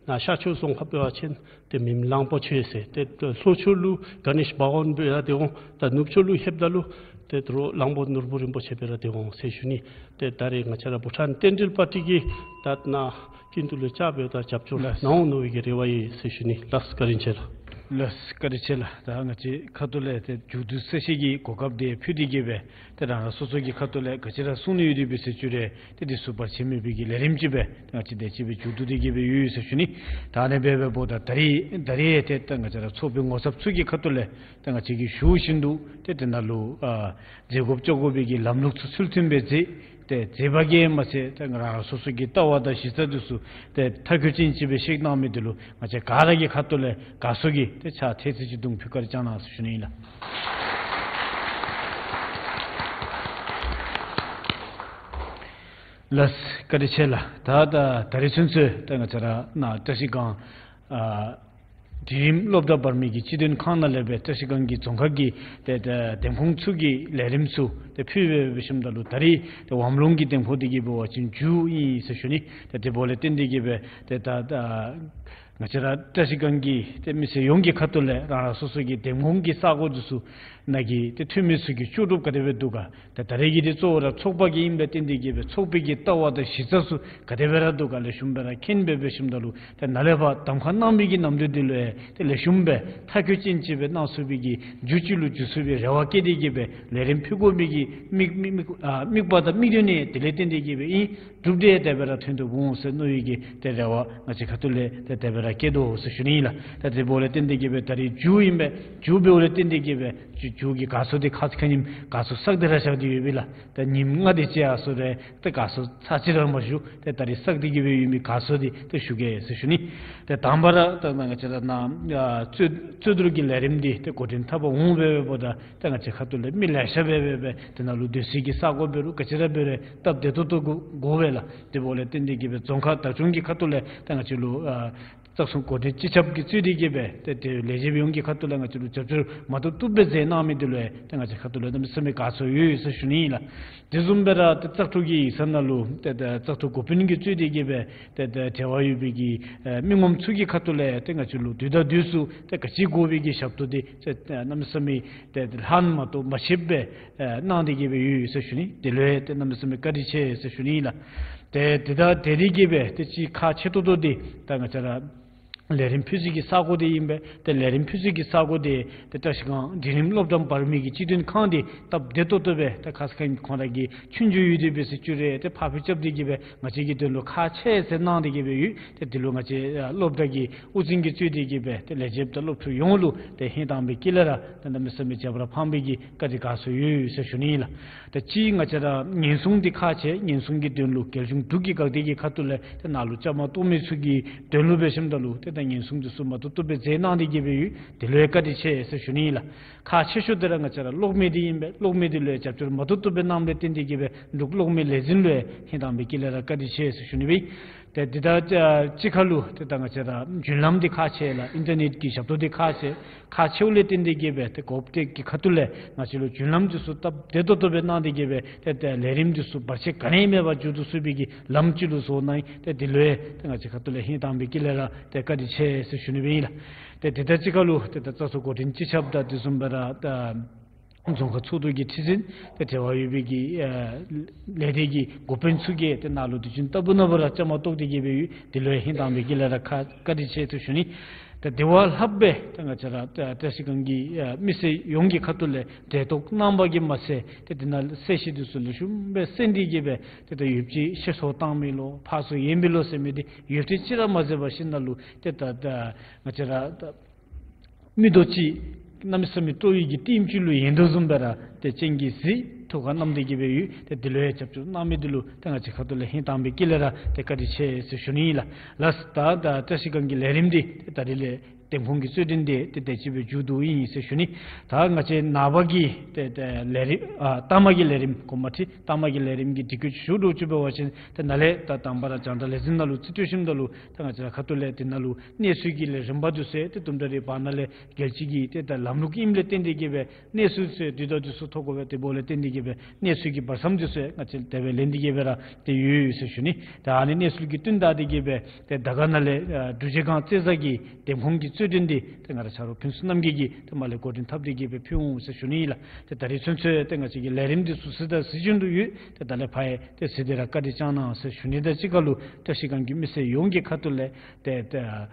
ནཱ་ཤར་ཕྱོགས་རྫོང་ཁག་འབད་བ་ཅིན་ཏེ་མི་མི་གླང་པོ་ཆེ་ཟེར། ཏེ་ལྷོ་ཕྱོགས་ལུ་ག་ནེཤ་བྷ་ག་ཝཱན་སྦེ་ར་སྡོད་འོང་། ད་ནུབ་ཕྱོགས་ལུ་ལྷོདཔ་ད་ལུ་ཏེ་ད་རུང་གླང་པོ་ནོར་བུ་རིན་པོ་ཆེ་སྦེ་ར་སྡོད་འོང་ཟེར་ཞུ་ནི། ཏེ་ད་རེས་ང་བཅས་ར་བྷུ་ཊཱན་རྟེན་འབྲེལ་པར་ཊི་གིས་ད་ནཱ་ཀུན་ཏུ་ལུ་བཅར་བའི་ད་རྒྱབ་སྐྱོར་ལགས། གནང་འོང་མནོ་བའི་གི་རེ་བ་ཡོད་ཟེར་ཞུ་ནི་ལགས། བཀའ་དྲིན་ཆེ་ལགས། ལགས། བཀའ་དྲིན་ཆེ་ལགས། ད་ང་བཅས་ཁ་ཐུག་ལས་ཏེ་མཇུག་བསྡུ་གསལ་བཤད་ཀྱི་གོ་སྐབས་དེ་ཕུལ་ཏེ་གི་སྦེ་ཏེ་རང་རང་སོ་སོ་གི་ཁ་ཐུག་ལས་ག་ཅི་ར་གསུང་ནི་ཡོད་དེ་འབད་ཟེར་བཅུག་རུང་ཏེ་དེ་ཚུ་བར་ཆད་མེད་པའི་གི་ལས་རིམ་ཅིག་སྦེ་ང་བཅས་དེ་ཅིག་སྦེ་མཇུག་བསྡུ་སྟེ་གི་སྦེ་ཡོད་ཟེར་ཞུ་ནི། ད་ཨ་ནི་སྦེ་འབདཝ་ད་ད་རིས་ད་རིས་ཏེ་ད་ང་བཅས་ར་ཚོགས་པའི་ངོ་ཚབ་ཚུ་གི་ཁ་ཐུག་ལས་ཏེ་ང་བཅས་ཀྱིས་ཞུ་བཞིན་དུ་ཏེ་དེ་ནང་ལུ་ཨ་མཛད་དགོཔ་བཅོ་དགོ་པའི་གི་ལམ་ལུགས་ཚུ་ཚུལ་མཐུན་སྦེ་མཛད། ཏེ་མཛད་པ་གིས་མ་ཚད་ཏེ་ང་རང་སོ་སོ་གི་ལྟ་བ་དང་གཞི་རྩ་དེ་ཚུ་ཏེ་མཐའ་འཁྱོལ་ཅན་ཅིག་སྦེ་བཤིག་གནང་མི་དེ་ལུ་ང་བཅས་ག་ར་གི་ཁ་ཐུག་ལས་དགའ་ཚོར་གྱི་ཏེ་ཕྱག་ཐལ་ཚིགས་ཅིག་གདུང་ཕུལ། བཀའ་དྲིན་བསྐྱང་གནང་ཟེར་ཞུ་ནི་ཨིན་ལགས། ལགས། བཀའ་དྲིན་ཆེ་ལགས། ད་ད་ད་རིས་ཚུན་ཚོད་ཏེ་ང་བཅས་ར་ནཱ་བཀྲ་ཤིས་སྒང་ཨ་འབྲིང་རིམ་སློབ་གྲྭ་བར་མའི་གི་སྤྱི་དོན་ཁང་ནང་ལས་སྦེ་བཀྲ་ཤིས་སྒང་གི་རྫོང་ཁག་གི་ཏེ་ཏེ་འདེམས་ཁོངས་ཚུ་གི་ལས་རིམ་ཚུ་ཏེ་ཕུལ་སྦེ་འབད་ཞིནམ་ད་ལུ་ད་རིས་ཏེ་ཝམ་ལུང་གི་འདེམས་ཁོངས་དེ་གི་འབད་བ་ཅིན་མཇུག་ཨིན་ཟེར་ཞུ་ནི། ཏེ་དེ་འབདཝ་ལས་བརྟེན་ཏེ་གི་སྦེ་ཏེ་ད་ད་ང་བཅས་ར་བཀྲ་ཤིས་སྒང་གི་ཏེ་མི་སེར་ཡོངས་ཀྱི་ཁ་ཐུག་ལས་རང་རང་སོ་སོ་གི་འདེམས་ཁོངས་ཀྱི་ས་གོ་དེ་ཚུ་ནང་གི་ཏེ་འཐུས་མི་ཚུ་གི་ལྕོགས་གྲུབ་ག་དེ་སྦེ་འདུག་ག། ཏེ་ད་རེས་ཀྱི་འདི་གཙོ་བོ་ར་ཚོགས་པ་གི་ཨིན་པའི་བརྟེན་ཏེ་གི་སྦེ་ཚོགས་པའི་གི་ལྟ་བ་དང་གཞི་རྩ་ཚུ་ག་དེ་སྦེ་ར་འདུག་ག། ལེགས་ཤོམ་སྦེ་ར་མཁྱེན་སྦེ་འབད་ཞིནམ་ད་ལུ་ཏེ་ནཱ་ལས་ཕར་གདམ་ཁ་གནང་མི་གི་ནམ་དུས་འདི་ལུ་ཡང་ཏེ་ལེགས་ཤོམ་སྦེ་མཐའ་འཁྱོལ་ཅན་ཅིག་སྦེ་གནང་ཚུགས་པའི་གི་མཇུག་ཅིག་ལུ་འགྱོ་ཚུགས་པའི་རེ་བ་བསྐྱེད་དེ་གི་སྦེ་ལས་རིམ་ཕུལ་དགོ་མི་གི་དམིགས་དམིགས་དམིགས་ཨ་དམིགས་པ་དང་དམིགས་དོན་ནི་དེ་ལས་བརྟེན་ཏེ་གི་སྦེ་ཨིན། གྲུབ་སྟེ་དེ་སྦེ་ར་ཐོན་དོ་འོང་ཟེར་མནོ་བའི་གི་ཏེ་རེ་བ་ང་བཅས་ཁ་ཐུག་ལས་ཏེ་དེ་སྦེ་ར་བསྐྱེད་དོ་ཟེར་ཞུ་ནི་ཨིན་ལགས། ཏེ་དེ་འབདཝ་ལས་བརྟེན་ཏེ་གི་སྦེ་ད་རིས་མཇུག་ཨིན་པས། མཇུག་འབདཝ་ལས་བརྟེན་ཏེ་གི་སྦེ་མཇུག་མཇུག་གི་དགའ་ཚོར་འདི་ཁ་ཙ་ཁ་ཉིནམ་དགའ་ཚོར་བསགས་ཏེ་ར་བཞག་སྟེ་ཡོད་པས་ལགས། ད་ཉིནམ་ལྔ་དེ་ཅིག་ཡར་སོང་རུང་ཏེ་དགའ་ཚོར་ཚར་གཅིག་ར་མ་ཞུ། ཏེ་ད་རིས་བསགས་ཏེ་གི་སྦེ་ཡོད་མི་དགའ་ཚོར་འདི་ཏེ་ཞུ་གེ་ཟེར་ཞུ་ནི། ཏེ་དང་པ་ར་ད་ང་བཅས་ར་ནཱ་ཨ་རྩོད་རྩོད་བསྡུར་གྱི་ལས་རིམ་འདི་ཏེ་འགོ་འདྲེན་འཐབ་པར་འོང་སྦེ་འབདཝ་ད་ཏེ་ང་བཅས་ཁ་ཐུག་ལས་མི་ལེ་ཤ་སྦེ་སྦེ་སྦེ་དེ་ནང་ལུ་སྡོད་སའི་གི་ས་གོ་འབད་རུང་ག་ཅི་ར་འབད་རུང་སྟབས་བདེ་ཏོག་ཏོ་དགོ་དགོ་པས་ལགས། དེ་འབདཝ་ལས་བརྟེན་ཏེ་གི་སྦེ་རྫོང་ཁག་བདག་སྐྱོང་གི་ཁ་ཐུག་ལས་ཏེ་ང་བཅས་ལུ་ཨ་བཙག་འཐུ་འགོ་འདྲེན་སྤྱི་ཁྱབ་ཀྱིས་གཙོས་ཏེ་གི་སྦེ་ཏེ་ཏེ་ལས་བྱེདཔ་ཡོངས་ཀྱི་ཁ་ཐུག་ལས་ང་བཅས་ལུ་རྒྱབ་སྐྱོར་མ་བཏུབ་བཏུབ་སྦེ་མཛད་གནང་མི་འདི་ལུ་ཡང་ཏེ་ང་བཅས་ཁ་ཐུག་ལས་གནམ་མེད་ས་མེད་དགའ་ཚོར་ཡོད་ཟེར་ཞུ་ནི་ཨིན་ལགས། དེ་བཟུམ་སྦེ་ར་ཏེ་བཙག་འཐུ་གི་ཡིག་ཚང་ནང་ལུ་ཏེ་ཏེ་བཙག་འཐུ་འགོ་དཔོན་གྱིས་གཙོས་ཏེ་གི་སྦེ་ཏེ་ཏེ་འབྲེལ་བ་ཡོད་པའི་གི་ཨེ་མི་ངོམ་ཚུ་གི་ཁ་ཐུག་ལས་ཏེ་ང་བཅས་ལུ་དུས་དང་དུས་སུ་ཏེ་ག་ཅི་དགོ་པའི་གི་ཞབས་ཏོག་འདི་ཏེ་ཏེ་གནམ་མེད་ས་མེད་ཏེ་ཏེ་ལྷག་མ་གཏོགས་མ་ཆད་པར་ཨེ་གནང་སྟེ་གི་སྦེ་ཡོད་ཟེར་ཞུ་ནི། དེ་ལུ་ཡང་ཏེ་གནམ་མེད་ས་མེད་བཀའ་དྲིན་ཆེ་ཟེར་ཞུ་ནི་ཨིན་ལགས། ཏེ་དེ་དང་དེ་དེ་གི་སྦེ་ཏེ་ཅིག་ཁག་ཆེ་ཏོག་ཏོ་འདི་ད་ང་བཅས་ར་ལས་རིམ་ཕུལ་སའི་གི་ས་གོ་འདི་ཨིན་པས། ཏེ་ལས་རིམ་ཕུལ་སའི་གི་ས་གོ་འདི་ཏེ་བཀྲ་ཤིས་སྒང་འབྲིང་རིམ་སློབ་གྲྭ་བར་མའི་གི་སྤྱི་དོན་ཁང་འདི་སྟབས་བདེ་ཏོག་ཏོ་སྦེ་ཏེ་ཁ་ཙ་ཁ་ཉིནམ་ཁོང་ར་གི་ཆོས་རྒྱུགས་ཡོད་དེ་འབད་ཟེར་བཅུག་རུང་ཏེ་ཕར་འཕུལ་རྐྱབ་སྟེ་གི་སྦེ་ང་བཅས་ཀྱི་དོན་ལུ་ཁག་ཆེ་ཟེར་གནང་སྟེ་གི་སྦེ་ཡོད། ཏེ་འདི་ལུ་ང་བཅས་ཨ་སློབ་གྲྭ་གི་དབུ་འཛིན་གྱིས་གཙོས་ཏེ་གི་སྦེ་ཏེ་ལས་བྱེདཔ་དང་སློབ་ཕྲུག་ཡོངས་ལུ་ཏེ་ཧིང་དྭངས་པའི་དཀྱིལ་ལས་ར་ཏེ་གནམ་མེད་ས་མེད་རྒྱབ་ར་ཕངས་པའི་གི་བཀའ་དྲིན་དགའ་ཚོར་ཡོད་ཟེར་ཞུ་ནི་ཨིན་ལགས། ད་ཅི་ང་བཅས་ར་ཉེན་སྲུང་འདི་ཁག་ཆེ། ཉེན་སྲུང་གི་དོན་ལུ་རྒྱལ་གཞུང་འབྲུག་གི་འགག་སྡེ་གི་ཁ་ཐུག་ལས་ཏེ་ནཱ་ལུ་བཅའ་མར་གཏོགས་མི་ཚུ་གི་དོན་ལུ་འབད་ཞིནམ་ད་ལུ་ཏེ་ད་ཉེན་སྲུང་འདི་ཚུ་མ་བཏུབ་བཏུབ་སྦེ་མཛད་གནང་སྟེ་གི་སྦེ་ཡོད། དེ་ལུ་ཡང་བཀའ་དྲིན་ཆེ་ཟེར་ཞུ་ནི་ཨིན་ལགས། ཁག་ཆེ་ཤོས་འདི་ར་ང་བཅས་ར་གློག་མེ་འདི་ཨིན་པས། གློག་མེ་འདི་ལུ་ཡང་རྒྱབ་སྐྱོར་མ་བཏུབ་བཏུབ་སྦེ་གནངམ་ལས་བརྟེན་ཏེ་གི་སྦེ་འབྲུག་གློག་མེ་ལས་འཛིན་ལུ་ཡང་ཧིང་དྭངས་པའི་དཀྱིལ་ལས་ར་བཀའ་དྲིན་ཆེ་ཟེར་ཞུ་ནི་སྦེ། ཏེ་འདི་དང་ཨ་གཅིག་ཁར་ལུ་ཏེ་ད་ང་བཅས་ར་རྒྱུན་ལམ་འདི་ཁག་ཆེ་ལགས། ཨིན་ཊར་ནེཊ་ཀྱི་ཞབས་ཏོག་འདི་ཁག་ཆེ། ཁག་ཆེཝ་ལས་བརྟེན་ཏེ་གི་སྦེ་ཏེ་གོ་ཨོབ་ཊེཀ་གི་ཁ་ཐུག་ལས་ང་བཅས་ལུ་རྒྱུན་ལམ་འདི་ཚུ་སྟབས་བདེ་ཏོག་ཏོ་སྦེ་གནང་སྟེ་གི་སྦེ་ཏེ་ཏེ་ལས་རིམ་འདི་ཚུ་བར་ཆད་ག་ནི་ཡང་མེད་པར་མཇུག་བསྡུ་ཚུགས་པའི་གི་ལམ་ཅིག་ལུ་བཟོ་གནང་ཡི། ཏེ་འདི་ལུ་ཡང་ཏེ་ང་བཅས་ཁ་ཐུག་ལས་ཧིང་དྭངས་པའི་དཀྱིལ་ལས་ར་ཏེ་བཀའ་དྲིན་ཆེ་ཟེར་ཞུ་ནི་སྦེ་ཨིན་ལགས། ཏེ་འདི་དང་གཅིག་ཁར་ལུ་ཏེ་ད་བཙག་འཐུ་འགོ་འདྲེན་སྤྱི་ཁྱབ་དང་དེ་བཟུམ་སྦེ་ར་ད་རྫོང་ཁག་ཚོགས་འདུ་གི་ཁྲི་འཛིན་ཏེ་འབྲེལ་བ་ཡོད་པའི་གི་ཨ་ལས་སྡེ་གི་འགོ་དཔོན་ཚུ་གིས་ཏེ་ནཱ་ལུ་དུས་རྒྱུན་ལྟ་བུ་ནང་འབད་ར་བཅའ་མར་གཏོགས་ཏེ་གི་སྦེ་ཡོད། འདི་ལུ་ཡང་ཧིང་དྭངས་པའི་དཀྱིལ་ལས་ར་ཁ་བཀའ་དྲིན་ཆེ་ཟེར་ཞུ་ནི། ཏེ་དེ་བ་ལྷགཔ་སྦེ་ཏེ་ང་བཅས་ར་ཏེ་བཀྲ་ཤིས་སྒང་གི་ཨ་མི་སེར་ཡོངས་ཀྱི་ཁ་ཐུག་ལས་འབྲེལ་གཏོགས་གནང་བ་གིས་མ་ཚད་ཏེ་འདི་ནང་གསལ་བཤད་འདི་ཚུ་ལེགས་ཤོམ་སྦེ་གསན་ཏེ་གི་སྦེ་ཏེ་ད་ཡོདཔ་ཅིག་ཤེས་སོར་བཏང་མི་ལོ་ཕར་སོར་ཡེངས་མི་ལོ་ཟེར་མི་འདི་ཡོདཔ་ཅིག་ཅིག་ར་མ་ཟེར་བར་ཞིནམ་ལས་ཏེ་ད་ད་ང་བཅས་ར་ད་མིག་ཏོ་ཅིག་གནམ་མེད་ས་མེད་སྤྲོ་བའི་གི་ལྟདམོ་ཅིག་ལུ་ཡེངས་དོ་བཟུམ་སྦེ་ར་ཏེ་སྤྱན་གྱིས་གཟིགས་ཐུགས་ཁར་བསྣམས་ཏེ་གི་སྦེ་ཡོད། ཏེ་འདི་ལུ་ཡང་རྒྱབ་སྐྱོར་གནང་མི་འདི་ལུ་ཏེ་ང་བཅས་ཁ་ཐུག་ལས་ཧིང་དྭངས་པའི་དཀྱིལ་ལས་ར་ཏེ་བཀའ་དྲིན་ཆེ་ཟེར་ཞུ་ནི་ཨིན་ལགས། ལགས་ད་ད་བཀྲ་ཤིས་སྒང་གི་ལས་རིམ་འདི་ཏེ་ད་རིས་ལས་འདེམས་ཁོངས་ཀྱི་རྩོད་འགྲན་འདི་ཏེ་དེ་ཅིག་སྦེ་མཇུག་བསྡུཝ་ཨིན་ཟེར་ཞུ་ནི། ད་ང་བཅས་ནངས་པ་གི་ཏེ་ཏེ་ལས་རིམ་ཨ་ལྟག་མ་གི་ལས་རིམ་གོ་མ་ཁྲིད་ལྟག་མ་གི་ལས་རིམ་གྱི་སྒྲིག་བཀོད་ཅིག་ཞུ་དོ་བཅུག་པ་ཅིན་ཏེ་ནཱ་ལས་ད་དང་པ་ར་རྒྱང་བསྒྲགས་ལས་འཛིན་ནང་ལུ་རྩིས་སྤྲོད་ཞིནམ་ད་ལུ་ད་ང་བཅས་ར་ཁ་ཐུག་ལས་དེ་ནང་ལུ་གནས་ཚུལ་གྱི་ལས་རིམ་པ་འདི་ཚུ་ཏེ་དུམ་གྲ་རེ་བར་ན་ལས་རྒྱལ་སྤྱི་གི་ཏེ་ད་ལམ་ལུགས་ཨིནམ་ལས་བརྟེན་ཏེ་གི་སྦེ་གནས་ཚུལ་ཚུ་དུས་དང་དུས་སུ་ཐོབ་དགོ་པས། དེ་འབདཝ་ལས་བརྟེན་ཏེ་གི་སྦེ་གནས་ཚུལ་གྱི་བར་མཚམས་འདི་ཚུ་ང་བཅས་དེ་སྦེ་ལེན་ཏེ་གི་སྦེ་ར་ཏེ་ཡོད་ཡོད་ཟེར་ཞུ་ནི། ད་ཨ་ནི་གནས་ཚུལ་གྱི་བསྟུན་ད་དེ་གི་སྦེ་ཏེ་དར་དཀར་ན་ལས་ཨ་འབྲུག་རྗེས་སྒང་རྩེ་བཟའ་གི་འདེམས་ཁོངས་ཀྱི་རྩོད་འགྲན་འདི་ཏེ་ང་ར་ཆ་རོགས་ཕུན་ཚོགས་རྣམ་རྒྱལ་གྱིས་ཏེ་མར་ལས་འགོ་འདྲེན་འཐབ་སྟེ་གི་སྦེ་ཕུལ་འོང་ཟེར་ཞུ་ནི་ཨིན་ལགས། ཏེ་ད་རིས་ཚུན་ཚོད་ཏེ་ང་བཅས་ཀྱི་ལས་རིམ་འདི་ཚུ་གཟིགས་དང་གཟིགས་བཞིན་དུ་ཡོད། ཏེ་ད་ལས་ཕར་ཡང་ཏེ་གཟིགས་ཏེ་ར་བཀའ་དྲིན་བསྐྱང་གནང་ཟེར་ཞུ་ནི་དང་གཅིག་ཁར་ལུ་བཀྲ་ཤིས་སྒང་གི་མི་སེར་ཡོངས་ཀྱི་ཁ་ཐུག་ལས་ཏེ་ཏེ་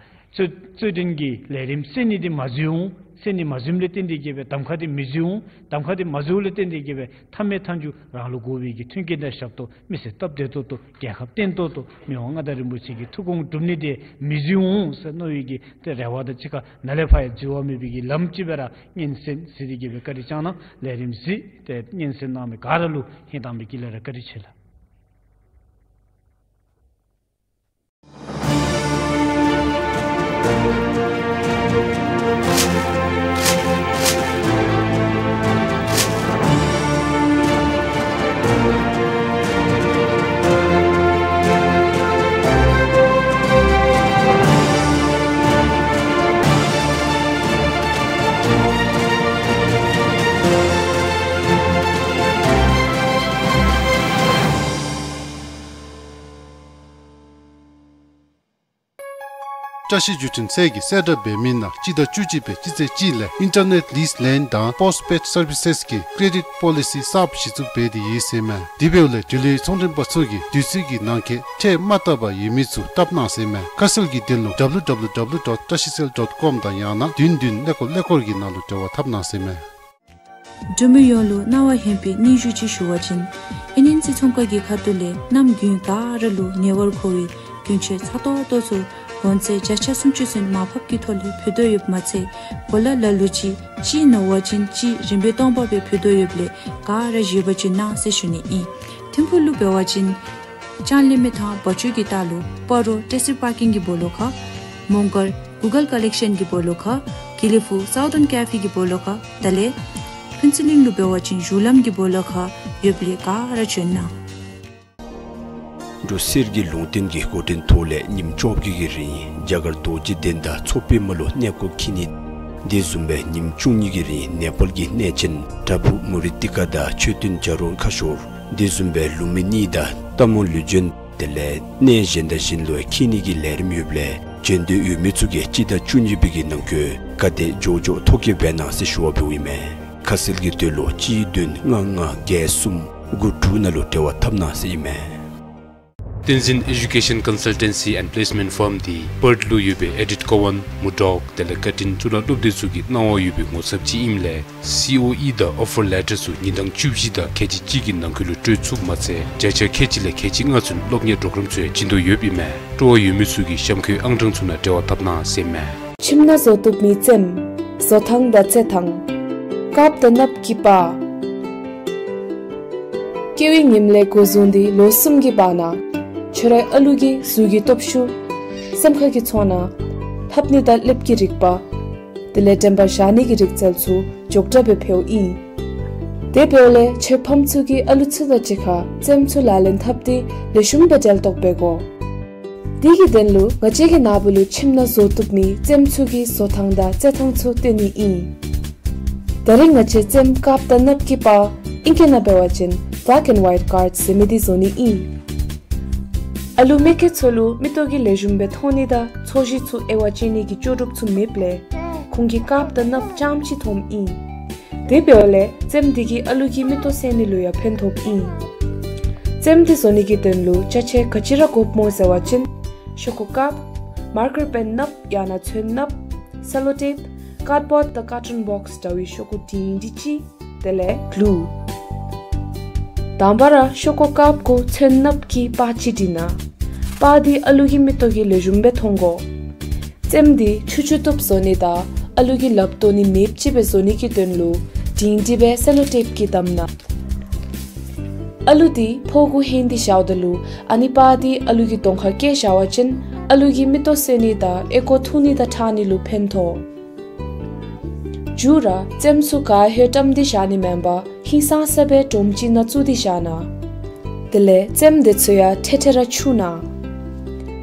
རྩོད་རྩོད་འགྲན་གྱི་ལས་རིམ་རྩེ་ནི་འདི་མ་འཛུལ་འོང་། རྩེ་ནི་མ་འཛུལཝ་ལས་བརྟེན་ཏེ་གི་སྦེ་གདམ་ཁ་འདི་མི་འཛུལ་འོང་། གདམ་ཁ་འདི་མ་འཛུལཝ་ལས་བརྟེན་ཏེ་གི་སྦེ་མཐའ་མའི་མཐའ་མཇུག་རང་ལུ་དགོ་པའི་གི་མཐུན་རྐྱེན་དང་ཞབས་ཏོག་མི་སེར་སྟབས་བདེ་ཏོག་ཏོ་རྒྱལ་ཁབ་བརྟན་ཏོག་ཏོ་མི་དབང་མངའ་བདག་རིན་པོ་ཆེ་གི་ཐུགས་དགོངས་འགྲུབ་ནི་འདི་མི་འཛུལ་འོང་ཟེར་མནོ་བའི་གི་ཏེ་རེ་བ་དང་གཅིག་ཁར་ནཱ་ལས་ཕར་ཡང་འཛོལ་བ་མེད་པའི་གི་ལམ་ཅིག་སྦེ་ར་སྙན་གསན་ཟེར་ཏེ་གི་སྦེ་བཀའ་དྲིན་བསྐྱང་གནང་། ལས་རིམ་གཟིགས་ཏེ་སྙན་གསན་གནང་མི་ག་ར་ལུ་ཧིང་དྭངས་པའི་དཀྱིལ་ལས་ར་བཀའ་དྲིན་ཆེ་ལགས། བཀྲ་ཤིས་བརྒྱུད་འཕྲིན་ཚད་ཀྱིས་གསལ་བསྒྲགས་འབད་མི་ནང་སྤྱི་ཟླ་བཅུ་གཅིག་པའི་སྤྱི་ཚེས་གཅིག་ལས་ཨིན་ཊར་ནེཊ་ལིསི་ལེནཌ་དང་པོསཊ་པེཌ་སར་བི་སེསི་གི་ཀེ་རེ་ཌིཊ་པོ་ལི་སི་གསརཔ་གཞི་བཙུགས་འབད་དེ་ཡོད་ཟེར་མས། དེ་འབདཝ་ལས་འབྲེལ་ཡོད་ཚོང་མགྲོན་པ་ཚུ་གིས་དུས་ཚོད་ཀྱི་ནང་འཁོད་ཁྲལ་མ་བཏབ་པར་ཡོད་མི་ཚུ་བཏབ་གནང་ཟེར་མས། ཁ་གསལ་གྱི་དོན་ལུ་ཌབ་ལུ་ཌབ་ལུ་ཌབ་ལུ་ཌོཊ་ཊ་ཤི་སེལ་ཌོཊ་ཀོམ་དང་ཡང་ན་བདུན་བདུན་ཀླད་ཀོར་ཀླད་ཀོར་གྱི་ནང་ལུ་འབྲེལ་བ་འཐབ་གནང་ཟེར་མས། འབྲུག་མི་ཡོངས་ལུ་གནང་བ་ཧན་པའི་སྙན་ཞུ་ཅིག་ཞུ་བ་ཅིན་ཨེན་ཨེན་སི་ཚོང་ཁང་གི་ཁ་ཐུག་ལས་གནམ་དགུན་ག་ར་ལུ་ཉེ་བར་མཁོ་བའི་གྱོན་ཆས་ཚ་ཏོག་ཏོ་ཚུ་གོང་ཚད་བརྒྱ་ཆ་སུམ་ཅུ་ཚུན་མར་ཕབ་ཀྱི་ཐོག་ལས་ཕུལ་དོ་ཡོདཔ་མ་ཚད་གོ་ལ་ལ་ལུ་ཅིག་གཅིག་ནོར་བ་ཅིན་གཅིག་རིན་པའི་སྟོང་པ་སྦེ་ཕུལ་དོ་ཡོདཔ་ལས་ག་ར་བཞེས་པ་ཅིན་གནང་ཟེར་ཞུ་ནི་ཨིན། ཐིམ་ཕུག་ལུ་འབད་བ་ཅིན་ལྕང་གླིང་མི་ཐང་བ་ཅུ་གི་ལྟག་ལུ་སྤ་རོ་ཊེ་སི་པར་ཀིང་གི་སྦོ་ལོགས་ཁར། མོང་སྒར་གུ་གལ་ཀ་ལེག་ཤཱན་གྱི་སྦོ་ལོགས་ཁར། དགེ་ལེགས་ཕུག་སའུ་ཐརན་ཀེ་ཕེ་གི་སྦོ་ལོགས་ཁར། ད་ལས་ཕུན་ཚོགས་གླིང་ལུ་འབད་བ་ཅིན་གཞུང་ལམ་གྱི་སྦོ་ལོགས་ཁར་ཡོདཔ་ལས་ག་ར་བྱོན་གནང་། འབྲུག་གསེར་གྱི་ལུང་བསྟན་གྱི་འགོ་འདྲེན་ཐོག་ལས་ཉིནམ་བཅོ་བརྒྱད་ཀྱི་རིང་རྒྱ་གར་རྡོ་རྗེ་གདན་དང་མཚོ་པདྨ་ལུ་གནས་སྐོར་འཁྱིད་ནི། དེ་བཟུམ་སྦེ་ཉིནམ་བཅུ་གཉིས་ཀྱི་རིང་ནེ་པཱལ་གྱི་གནས་ཆེན་པྲ་བྷུ་མུ་རི་ཏི་ཀ་དང་མཆོད་རྟེན་བྱ་རུང་ཁ་ཤོར། དེ་བཟུམ་སྦེ་ལུམ་བི་ནི་དང་སྟག་མོ་ལུས་སྦྱོང་དེ་ལས་གནས་གཞན་དང་གཞན་ལུ་འཁྱིད་ནི་གི་ལས་རིམ་ཡོདཔ་ལས་བྱོན་འདོད་ཡོད་མི་ཚུ་གིས་སྤྱི་ཟླ་བཅུ་གཉིས་པའི་གི་ནང་འཁོད་ག་དེ་མགྱོགས་མགྱོགས་ཐོ་བཀོད་འབད་གནང་ཟེར་ཞུ་བ་འབདཝ་ཨིན་མས། ཁ་གསལ་གྱི་དོན་ལུ་གཅིག་བདུན་ལྔ་ལྔ་བརྒྱད་གསུམ་དགུ་དྲུག་ནང་ལུ་འབྲེལ་བ་འཐབ་གནང་ཟེར་ཨིན་མས། བསྟན་འཛིན་ཨེ་ཌུ་ཀེ་ཤཱན་ཀོན་སལ་ཊེན་སི་ཨེནཌ་པི་ལེསི་མེནཊ་ཕརམ་འདི་པརཐ་ལུ་ཡོད་པའི་ཨེ་ཌིཊ་ཀོ་ཝཱན་མུར་ཌོག་དེ་ལས་ཀར་ཊིན་གཙུག་ལག་སློབ་སྡེ་ཚུ་གི་གནང་བ་ཡོད་པའི་ངོ་ཚབ་ཅིག་ཨིནམ་ལས་སི་ཨོ་ཨི་དང་ཨོ་ཕར་ལེ་ཊར་ཚུ་ཉིན་གྲངས་བཅུ་བཞི་དང་ཁལ་གཅིག་གཅིག་གི་ནང་འཁོད་ལུ་སྤྲོད་ཚུགསཔ་མ་ཚད་བརྒྱ་ཆ་ཁལ་གཅིག་ལས་ཁལ་གཅིག་ལྔ་ཚུན་སློབ་གཉེར་པོརོ་གརམ་ཚུ་ཡང་བྱིན་དོ་ཡོདཔ་ཨིན་མས། སྤྲོ་བ་ཡོད་མི་ཚུ་གིས་གཤམ་འཁོད་ཨང་གྲངས་ཚུ་ནང་འབྲེལ་བ་འཐབ་གནང་ཟེར་མས། ཁྱིམ་ནང་བཟོ་བཏུབ་མི་རྩེདམོ། བཟོ་ཐངས་དང་རྩེད་ཐངས། རྐངམ་དང་སྣབས་ཀྱི་པར། སྐྱེ་བའི་ཉིནམ་ལས་འགོ་བཟུང་སྟེ་ལོ་གསུམ་གྱི་བར་ན་ཁྱོད་རའི་ཨ་ལུ་གི་གཟུགས་ཀྱི་སྟོབས་ཤུགས། སེམས་ཁ་གི་ཚོར་སྣང་། ལྷབ་ནི་དང་ལེབ་ཀྱི་རིག་པ། དེ་ལས་དྲན་པ་བཞག་ནི་གི་རིག་རྩལ་ཚུ་མགྱོགས་དྲགས་སྦེ་འཕེལཝ་ཨིན། དེ་འབདཝ་ལས་ཁྱོད་ཕམ་ཚུ་གིས་ཨ་ལུ་ཚུ་དང་གཅིག་ཁར་རྩེདམོ་ཚུ་ལག་ལེན་འཐབ་སྟེ་ལེགས་ཤོམ་སྦེ་འབྲེལ་གཏོགས་འབད་དགོ། དེ་གི་དོན་ལུ་ང་བཅས་ཀྱིས་ནཱ་བུ་ལུ་ཁྱིམ་ནང་བཟོ་བཏུབ་མི་རྩེདམོ་ཚུ་གི་བཟོ་ཐངས་དང་རྩེད་ཐངས་ཚུ་སྟོན་ནི་ཨིན། ད་རིས་ང་བཅས་རྩེདམོ་རྐངམ་དང་སྣབས་ཀྱི་པར་ཨིང་སྐད་ནང་འབད་བ་ཅིན་བེལཀ་ཨེནཌ་ཝའིཊ་ཀཱརཌ་ཟེར་མི་འདི་བཟོ་ནི་ཨིན། ཨ་ལུ་མི་སྐྱེས་ཚུ་ལུ་མིག་ཏོ་གིས་ལེགས་ཤོམ་སྦེ་མཐོང་ནི་དང་ཚོས་གཞི་ཚུ་དབྱེ་བ་དཔྱད་ནི་གི་ལྕོགས་གྲུབ་ཚུ་མེདཔ་ལས་ཁོང་གིས་རྐངམ་དང་སྣབས་རྐྱངམ་ཅིག་མཐོངམ་ཨིན། དེ་འབདཝ་ལས་རྩེདམོ་འདི་གིས་ཨ་ལུ་གི་མིག་ཏོ་གསལ་ནི་ལུ་ཡང་ཕན་ཐོགསཔ་ཨིན། རྩེདམོ་འདི་བཟོ་ནི་གི་དོན་ལུ་ཅ་ཆས་ག་ཅི་ར་དགོཔ་སྨོ་ཟེར་བ་ཅིན་ཤོག་ཀུ་རྐངམ། མར་ཀར་པེན་སྣབས་ཡང་ན་ཚོན་སྣབས། སེ་ལོ་ཊེཔ། ཀཱཌ་བོརཌ་དང་ཀར་ཊུན་བོགསི་འདྲ་བའི་ཤོག་ཀུ་སྒྲིང་སྒྲི་ཅིག། དེ་ལས་གླུ། དང་པ་ར་ཤོག་ཀུ་རྐངམ་གུ་ཚོན་སྣབས་ཀྱི་པར་ཅིག་བྲི་གནང་། པར་འདི་ཨ་ལུ་གི་མིག་ཏོ་གིས་ལེགས་ཤོམ་སྦེ་མཐོང་དགོ། རྩེདམོ་འདི་ཆུ་ཆུ་བཏུབ་བཟོ་ནི་དང་ཨ་ལུ་གིས་ལགཔ་བཏོག་ནི་མེདཔ་ཅིག་སྦེ་བཟོ་ནི་གི་དོན་ལུ་སྒྲིང་སྒྲི་སྦེ་སེ་ལོ་ཊེཔ་ཀྱིས་བསྡམ་གནང་། ཨ་ལུ་འདི་ཕོཝ་གུ་ཧེང་སྟེ་བཞགཔ་ད་ལུ་ཨ་ནི་པར་འདི་ཨ་ལུ་གི་གདོང་ཁར་བཀལ་བཞག་པ་ཅིན་ཨ་ལུ་གི་མིག་ཏོ་གསལ་ནི་དང་ཨོལ་ཀོ་འཐུང་ནི་དང་ཁྲག་ནི་ལུ་ཕན་ཐོགས། མཇུག་ར་རྩེདམོ་ཚུ་ག་ཧེ་བཀྲམ་སྟེ་བཞག་ནི་མེན་པར་ཧིང་སངས་ས་སྦེ་སྒྲོམ་ཅིག་ནང་བཙུགས་ཏེ་བཞག་གནང་། དེ་ལས་རྩེདམོ་འདི་ཚུ་ཡང་ཐེ་ཐེ་ར་འཁྱུ་གནང་།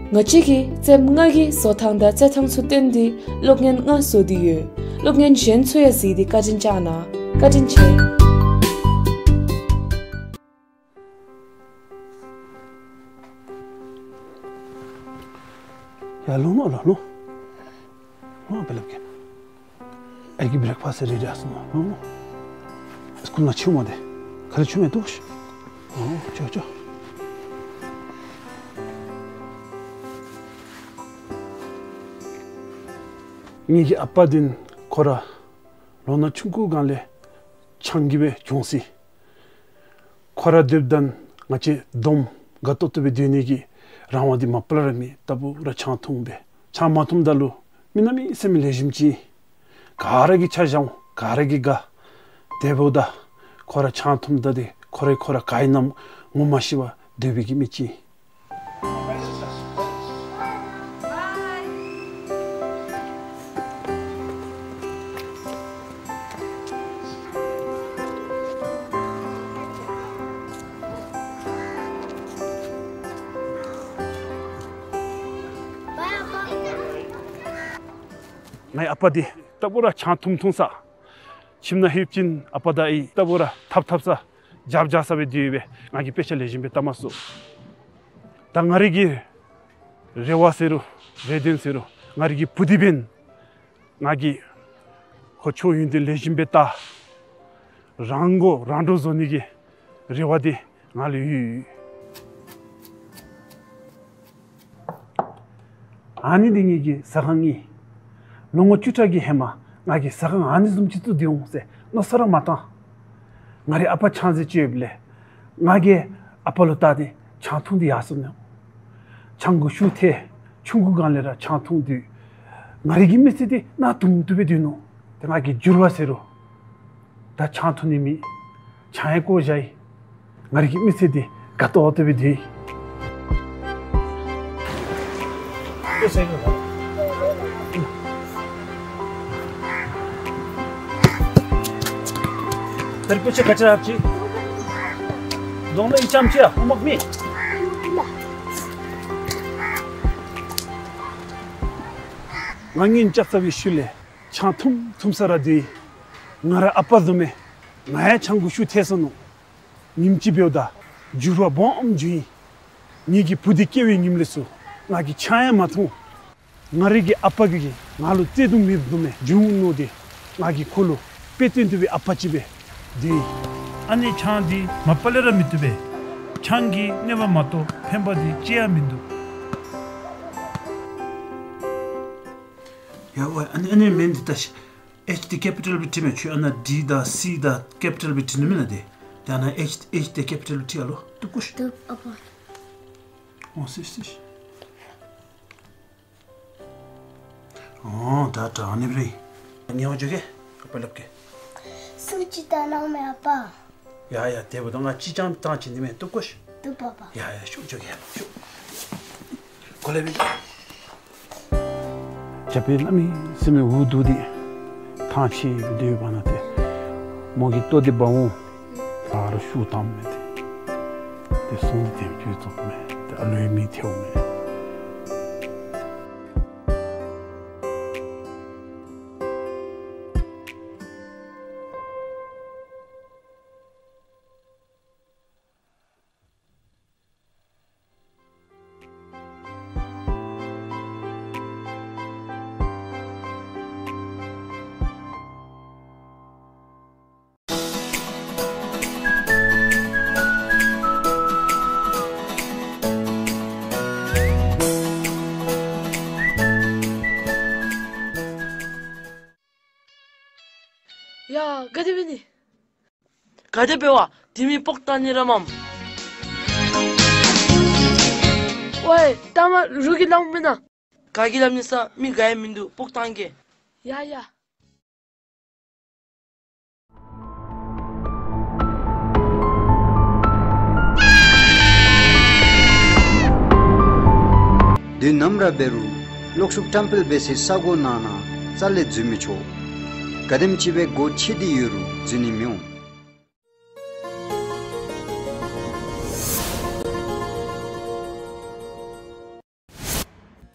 ང་བཅས་ཀྱིས་རྩེདམོ་ལྔ་གི་བཟོ་ཐངས་དང་རྩེད་ཐངས་ཚུ་སྟོན་ཏེ་སློབ་གཉེར་ལྔ་བཟོ་སྟེ་ཡོད། སློབ་གཉེར་གཞན་ཚུ་ཡང་གཟིགས་ཏེ་བཀའ་དྲིན་བསྐྱང་གནང་། བཀའ་དྲིན་ཆེ། ཡ་ལོང་ལོང་ལོང་ལོང་། ལོང་ཨ་པ་ལགས་ཀྱིས། ཨའི་གི་བྲེག་ཕཱསཊ་རེ་ཌི་ཨིན་ཟེར་མས། ལོང་ལོང་། སི་ཀུལ་ནང་ཕྱིཝ་མས་ཏེ། ཁ་ལས་ཕྱིཝ་མས་འདུག། ཨོ་ཅོ་ཅོ། ངེ་གི་ཨ་པ་འདི་ཁོ་ར་ལོ་ན་ཆུང་ཀུ་སྒང་ལས་ཆང་གིས་སྦེ་གྱོངས་ཅི། ཁོ་ར་སྡོདཔ་ད་ང་བཅས་དོམ་དགའ་ཏོག་ཏོ་སྦེ་སྡོད་ནི་གི་རང་དབང་འདི་མ་པ་ལས་ར་མེད། རྟག་བུ་ར་ཆང་འཐུང་སྦེ། ཆང་མ་འཐུངམ་ད་ལུ་མི་གནམ་མེད་ས་མེད་ལེགས་ཤོམ་ཅིག། ག་ར་གིས་ཆ་བཞག་འོང་། ག་ར་གིས་དགའ། དེ་འབདཝ་ད་ཁོ་ར་ཆང་འཐུངམ་ད་འདི་ཁོ་ར་ཁོ་ར་ག་ཨིན་ན་ངོ་མ་ཤེས་པར་སྡོད་པའི་གི་མི་ཅིག། ངེའི་ཨ་པ་འདི་རྟག་བུ་ར་ཆང་འཐུང་འཐུང་ས། ཁྱིམ་ནང་ལྷོདཔ་ཅིན་ཨ་པ་དང་ཨའི་རྟག་བུ་ར་འཐབ་འཐབ་ས་རྒྱབ་རྒྱབ་ས་སྦེ་སྡོད་སྦེ་ང་གིས་དཔེ་ཆ་ལེགས་ཤོམ་སྦེ་བལྟ་མ་ཚུགས། ད་ང་རའི་གི་རེ་བ་ཟེར་རུང་རེ་འདུན་ཟེར་རུང་ང་རའི་གི་བུ་འདི་འབདན་ང་གིས་ཁོ་ཆོས་ཡོན་ཏན་ལེགས་ཤོམ་སྦེ་བལྟ། རང་མགོ་རང་འདྲོངས་བཟོ་ནི་གི་རེ་བ་འདི་ང་ལུ་ཡོད། ཨ་ནི་འདི་ངེ་གི་ཟ་ཁང་ཨིན། ལོ་ངོ་བཅུ་ཕྲག་གི་ཧེ་མ་ང་གིས་ཟ་ཁང་ཨ་ནི་བཟུམ་ཅིག་བཙུགས་ཏེ་འོང་ཟེར་མནོ་བསམ་ར་མ་བཏང་། ང་རའི་ཨ་པ་ཆང་རྩེད་ཅིག་ཡོདཔ་ལས་ང་གིས་ཨ་པ་ལུ་བལྟ་སྟེ་ཆང་འཐུང་སྟེ་ཡར་སོ་ནུག། ཆང་གི་ཤུགས་ཐལ། ཆུང་ཀུ་སྒང་ལས་ར་ཆང་འཐུང་སྟེ། ང་རའི་གི་མི་ཚེ་འདི་གནག་དུང་དུ་སྦེ་སྡོད་ནུག། ཏེ་ང་གིས་འགྱུར་བ་ཟེར་རུང་ད་ཆང་འཐུང་ནི་མེད། ཆང་ཡང་བཀོ་བཞག་ཡི། ང་རའི་གི་མི་ཚེ་འདི་དགའ་ཏོག་ཏོ་སྦེ་སྡོད་ཡི། ང་གཉེན་རྐྱབ་ཚར་བའི་ཤུལ་ལས་ཆང་འཐུང་འཐུང་ས་ར་སྡོད་ཡི། ང་ར་ཨ་པ་བཟུམ་སྦེ་ང་ཡང་ཆང་གི་ཤུགས་ཐལ་སོ་ནུག། ཉིནམ་གཅིག་འབདཝ་ད་འགྱུར་བ་སྦོམ་བྱུང་ཡི། ངེ་གི་བུ་འདི་སྐྱེ་བའི་ཉིནམ་ལས་ཚུར་ང་གིས་ཆང་ཡང་མ་འཐུང་། ང་རའི་གི་ཨ་པ་གིས་ང་ལུ་བརྩེ་གདུང་མེདཔ་བཟུམ་སྦེ་བྱུང་ནུག། ཏེ་ང་གིས་ཁོ་ལུ་དཔེ་སྟོན་ཐུབ་པའི་ཨ་པ་ཅིག་སྦེ་སྡོད་ཡི། ཨ་ནི་ཆང་འདི་མ་པ་ལས་ར་མི་བཏུབ་པས། ཆང་གིས་གནོད་པ་མ་གཏོགས་ཕན་པ་འདི་ཅི་ཡང་མིན་འདུག། ཡ་ཝའི་ཨ་ནི་ཨ་ནི་མིང་འདི་ད་ཤ་ཨེཆ་འདི་ཀེ་པི་ཊལ་སྦེ་བྲིས་མས། ཁྱོད་ཨ་ནཱ་ཌི་དང་སི་དང་ཀེ་པི་ཊལ་སྦེ་བྲིས་ནི་མེན་ན། ཏེ་ཏེ་ཨ་ནཱ་ཨེཆ་ཨེཆ་འདི་ཀེ་པི་ཊལ་སྦེ་བྲིས་ཨ་ལོ། བཏུབ་གོ་ཤ། བཏུབ་ཨ་པ། ཨོ་སི་སི་ཤ། ཨོ་ད་ད་ཨ་ནི་སྦེ་རེད། ཉེ་བར་འགྱོ་གེ། ཨ་པ་སླབ་གེ། སུ་ཅིག་བལྟ་གནང་མས་ཨ་པ། ཡ་ཡ་དེ་འབདཝ་ད་ང་གཅིག་རྐྱངམ་བཏང་བྱིན་ནི་མེན། བཏུབ་གོ་ཤ། བཏུབ་པ་པ། ཡ་ཡ་ཤོག་འགྱོ་གེ་ཤོག། གོ་ལེ་སྦེ། རྒྱབ་པའི་གནམ་མེད་ས་མེད་འུ་སྡུག་འདི་ཐང་ཆད་སྡོད་པ་ན་ཏེ་མོ་གིས་ལྟོ་འདི་འབག་འོང་། ད་རུང་ཤུགས་དམ་མས་ཏེ། ཏེ་ཟུངས་འདི་དེམ་ཅིག་བཙོགཔ་མས་ཏེ། ཨ་ལོའི་མིག་ཐལཝ་མས། ཡ་ག་དེ་འབད་ནི། ག་དེ་འབད་བ། དེ་མི་སྤོག་བཏང་ནི་ར་མས། ཝའི་ལྟ་མ་རུང་གིས་སླབ་མེན་ན། ག་གིས་སླབ་ནི་ས། མི་ག་ཡང་མིན་འདུག། སྤོག་བཏང་གེ། ཡ་ཡ། དུས་ནམ་ར་འབད་རུང་གློག་ཤུགས་བཀྲམ་སྤེལ་འབད་སའི་ས་གོ་ནང་ན་རྩ་ལས་འཛུལ་མི་ཆོག། ག་དེམ་ཅིག་སྦེ་སྒོ་ཕྱེ་སྟེ་ཡོད་རུང་འཛུལ་ནི་མི་འོང་།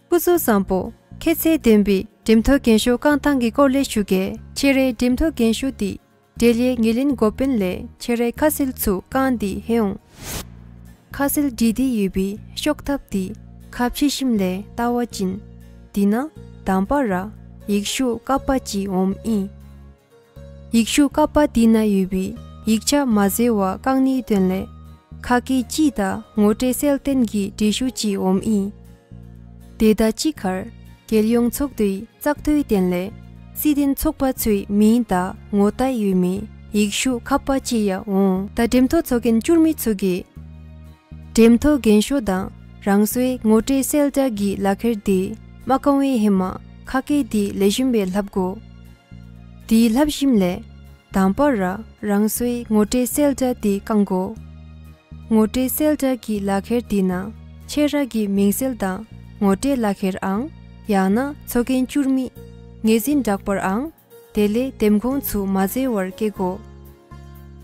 སྐུ་གཟུགས་བཟང་པོ། ཁྱད་ཚད་ལྡན་པའི་འགྲེམས་ཐོག་རྒན་ཤོས་རྐང་ཐང་གི་སྐོར་ལས་ཞུ་གེ། ཁྱོད་རའི་འགྲེམས་ཐོག་རྒན་ཤོས་འདི་འབྲེལ་ཡོད་ངོས་ལེན་འགོ་དཔོན་ལས་ཁྱོད་རའི་ཁ་གསལ་ཚུ་བཀང་སྟེ་ལྷོད་འོང་། ཁ་གསལ་འདི་འདི་ཡོད་པའི་ཤོག་ཐབས་འདི་ཁ་ཕྱེ་ཞིནམ་ལས་བལྟ་བ་ཅིན་འདི་ནང་དང་པ་ར་ཡིག་ཤོག་ཀ་པ་ཅིག་འོངམ་ཨིན། ཡིག་ཤོག་ཀ་པ་འདི་ནང་ཡོད་པའི་ཡིག་ཆ་མ་འཛོལ་བར་བཀང་ནིའི་དོན་ལས་ཁ་སྐད་གཅིག་དང་ངོ་སྤྲོད་གསལ་སྟོན་གྱི་འབྲི་ཤོག་ཅིག་འོངམ་ཨིན། དེ་དང་གཅིག་ཁར་ རྒྱལ་ཡོངས་ཚོགས་འདུའི་བཙག་འཐུའི་དོན་ལས་སྲིད་དོན་ཚོགས་པ་ཚུའི་མིང་དང་ངོ་རྟགས་ཡོད་མི་ཡིག་ཆུང་ཁ་པར་ཅིག་ཡང་འོང་། ད་འགྲེམ་ཐོག་ཚོགས་རྒྱན་བསྒྱུར་མི་ཚུ་གིས་འགྲེམ་ཐོག་རྒྱན་ཤོག་དང་རང་སོའི་ངོ་སྤྲོད་གསལ་བསྒྲགས་ཀྱི་ལག་ཁྱེར་དེ་མ་བཀང་བའི་ཧེ་མ་ཁ་སྐད་དེ་ལེགས་ཤོམ་སྦེ་ལྷབ་དགོ། དེ་ལྷབ་ཞིནམ་ལས་དང་པ་ར་རང་སོའི་ངོ་སྤྲོད་གསལ་བསྒྲགས་དེ་བཀང་དགོ། ངོ་སྤྲོད་གསལ་བསྒྲགས་ཀྱི་ལག་ཁྱེར་དེ་ནང་ཁྱོད་ར་གི་མིང་གསལ་དང་ངོ་སྤྲོད་ལག་ཁྱེར་ཨང་ཡང་ན་ཚོགས་རྒྱན་བསྒྱུར་མི་ངོས་འཛིན་གྲགས་པར་ཨང་དེ་ལས་འདེམས་ཁོངས་ཚུ་མ་འཛོལ་བར་བཀལ་དགོ།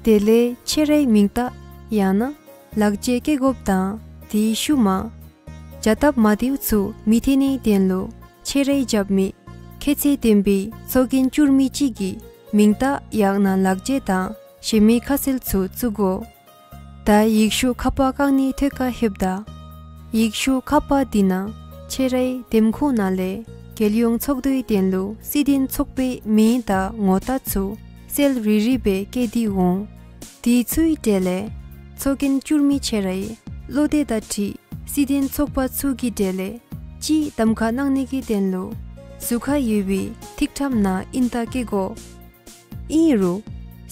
དེ་ལས་ཁྱོད་རའི་མིང་རྟགས་ཡང་ན་ལག་འཁྱེར་བཀལ་དགོཔ་དང་དེའི་ཤུལ་མ་བྱ་སྟབས་མ་བདེཝ་ཚུ་མི་ཐོན་ནིའི་དོན་ལུ་ཁྱོད་རའི་རྒྱབ་མི་ཁྱད་ཚད་ལྡན་པའི་ཚོགས་རྒྱན་བསྒྱུར་མི་ཅིག་གི་མིང་རྟགས་ཡང་ན་ལག་འཁྱེར་དང་གཞན་མི་ཁ་གསལ་ཚུ་བཙུགས་དགོ། ད་ཡིག་ཆུང་ཁ་པར་བཀང་ནིའི་ཐོག་ཁར་ལྷོདཔ་ད་ཡིག་ཆུང་ཁ་པར་དེ་ནང་ཁྱོད་རའི་འདེམས་ཁོངས་ནང་ལས་རྒྱལ་ཡོངས་ཚོགས་འདུའི་དོན་ལུ་སྲིད་དོན་ཚོགས་པའི་མིང་དང་ངོ་རྟགས་ཚུ་གསལ་རི་རི་སྦེ་བཀོད་དེ་འོང་། དེ་ཚུའི་གྲས་ལས་ཚོགས་རྒྱན་བསྒྱུར་མི་ཁྱོད་རའི་བློ་འདོད་དང་འཁྲིལ་སྲིད་དོན་ཚོགས་པ་ཚུ་གི་གྲས་ལས་གཅིག་གདམ་ཁ་གནང་ནི་གི་དོན་ལུ་ཟུར་ཁར་ཡོད་པའི་ཐིག་ཁྲམ་ནང་ཨིན་རྟགས་བཀོད་དགོ། ཨིན་རུང་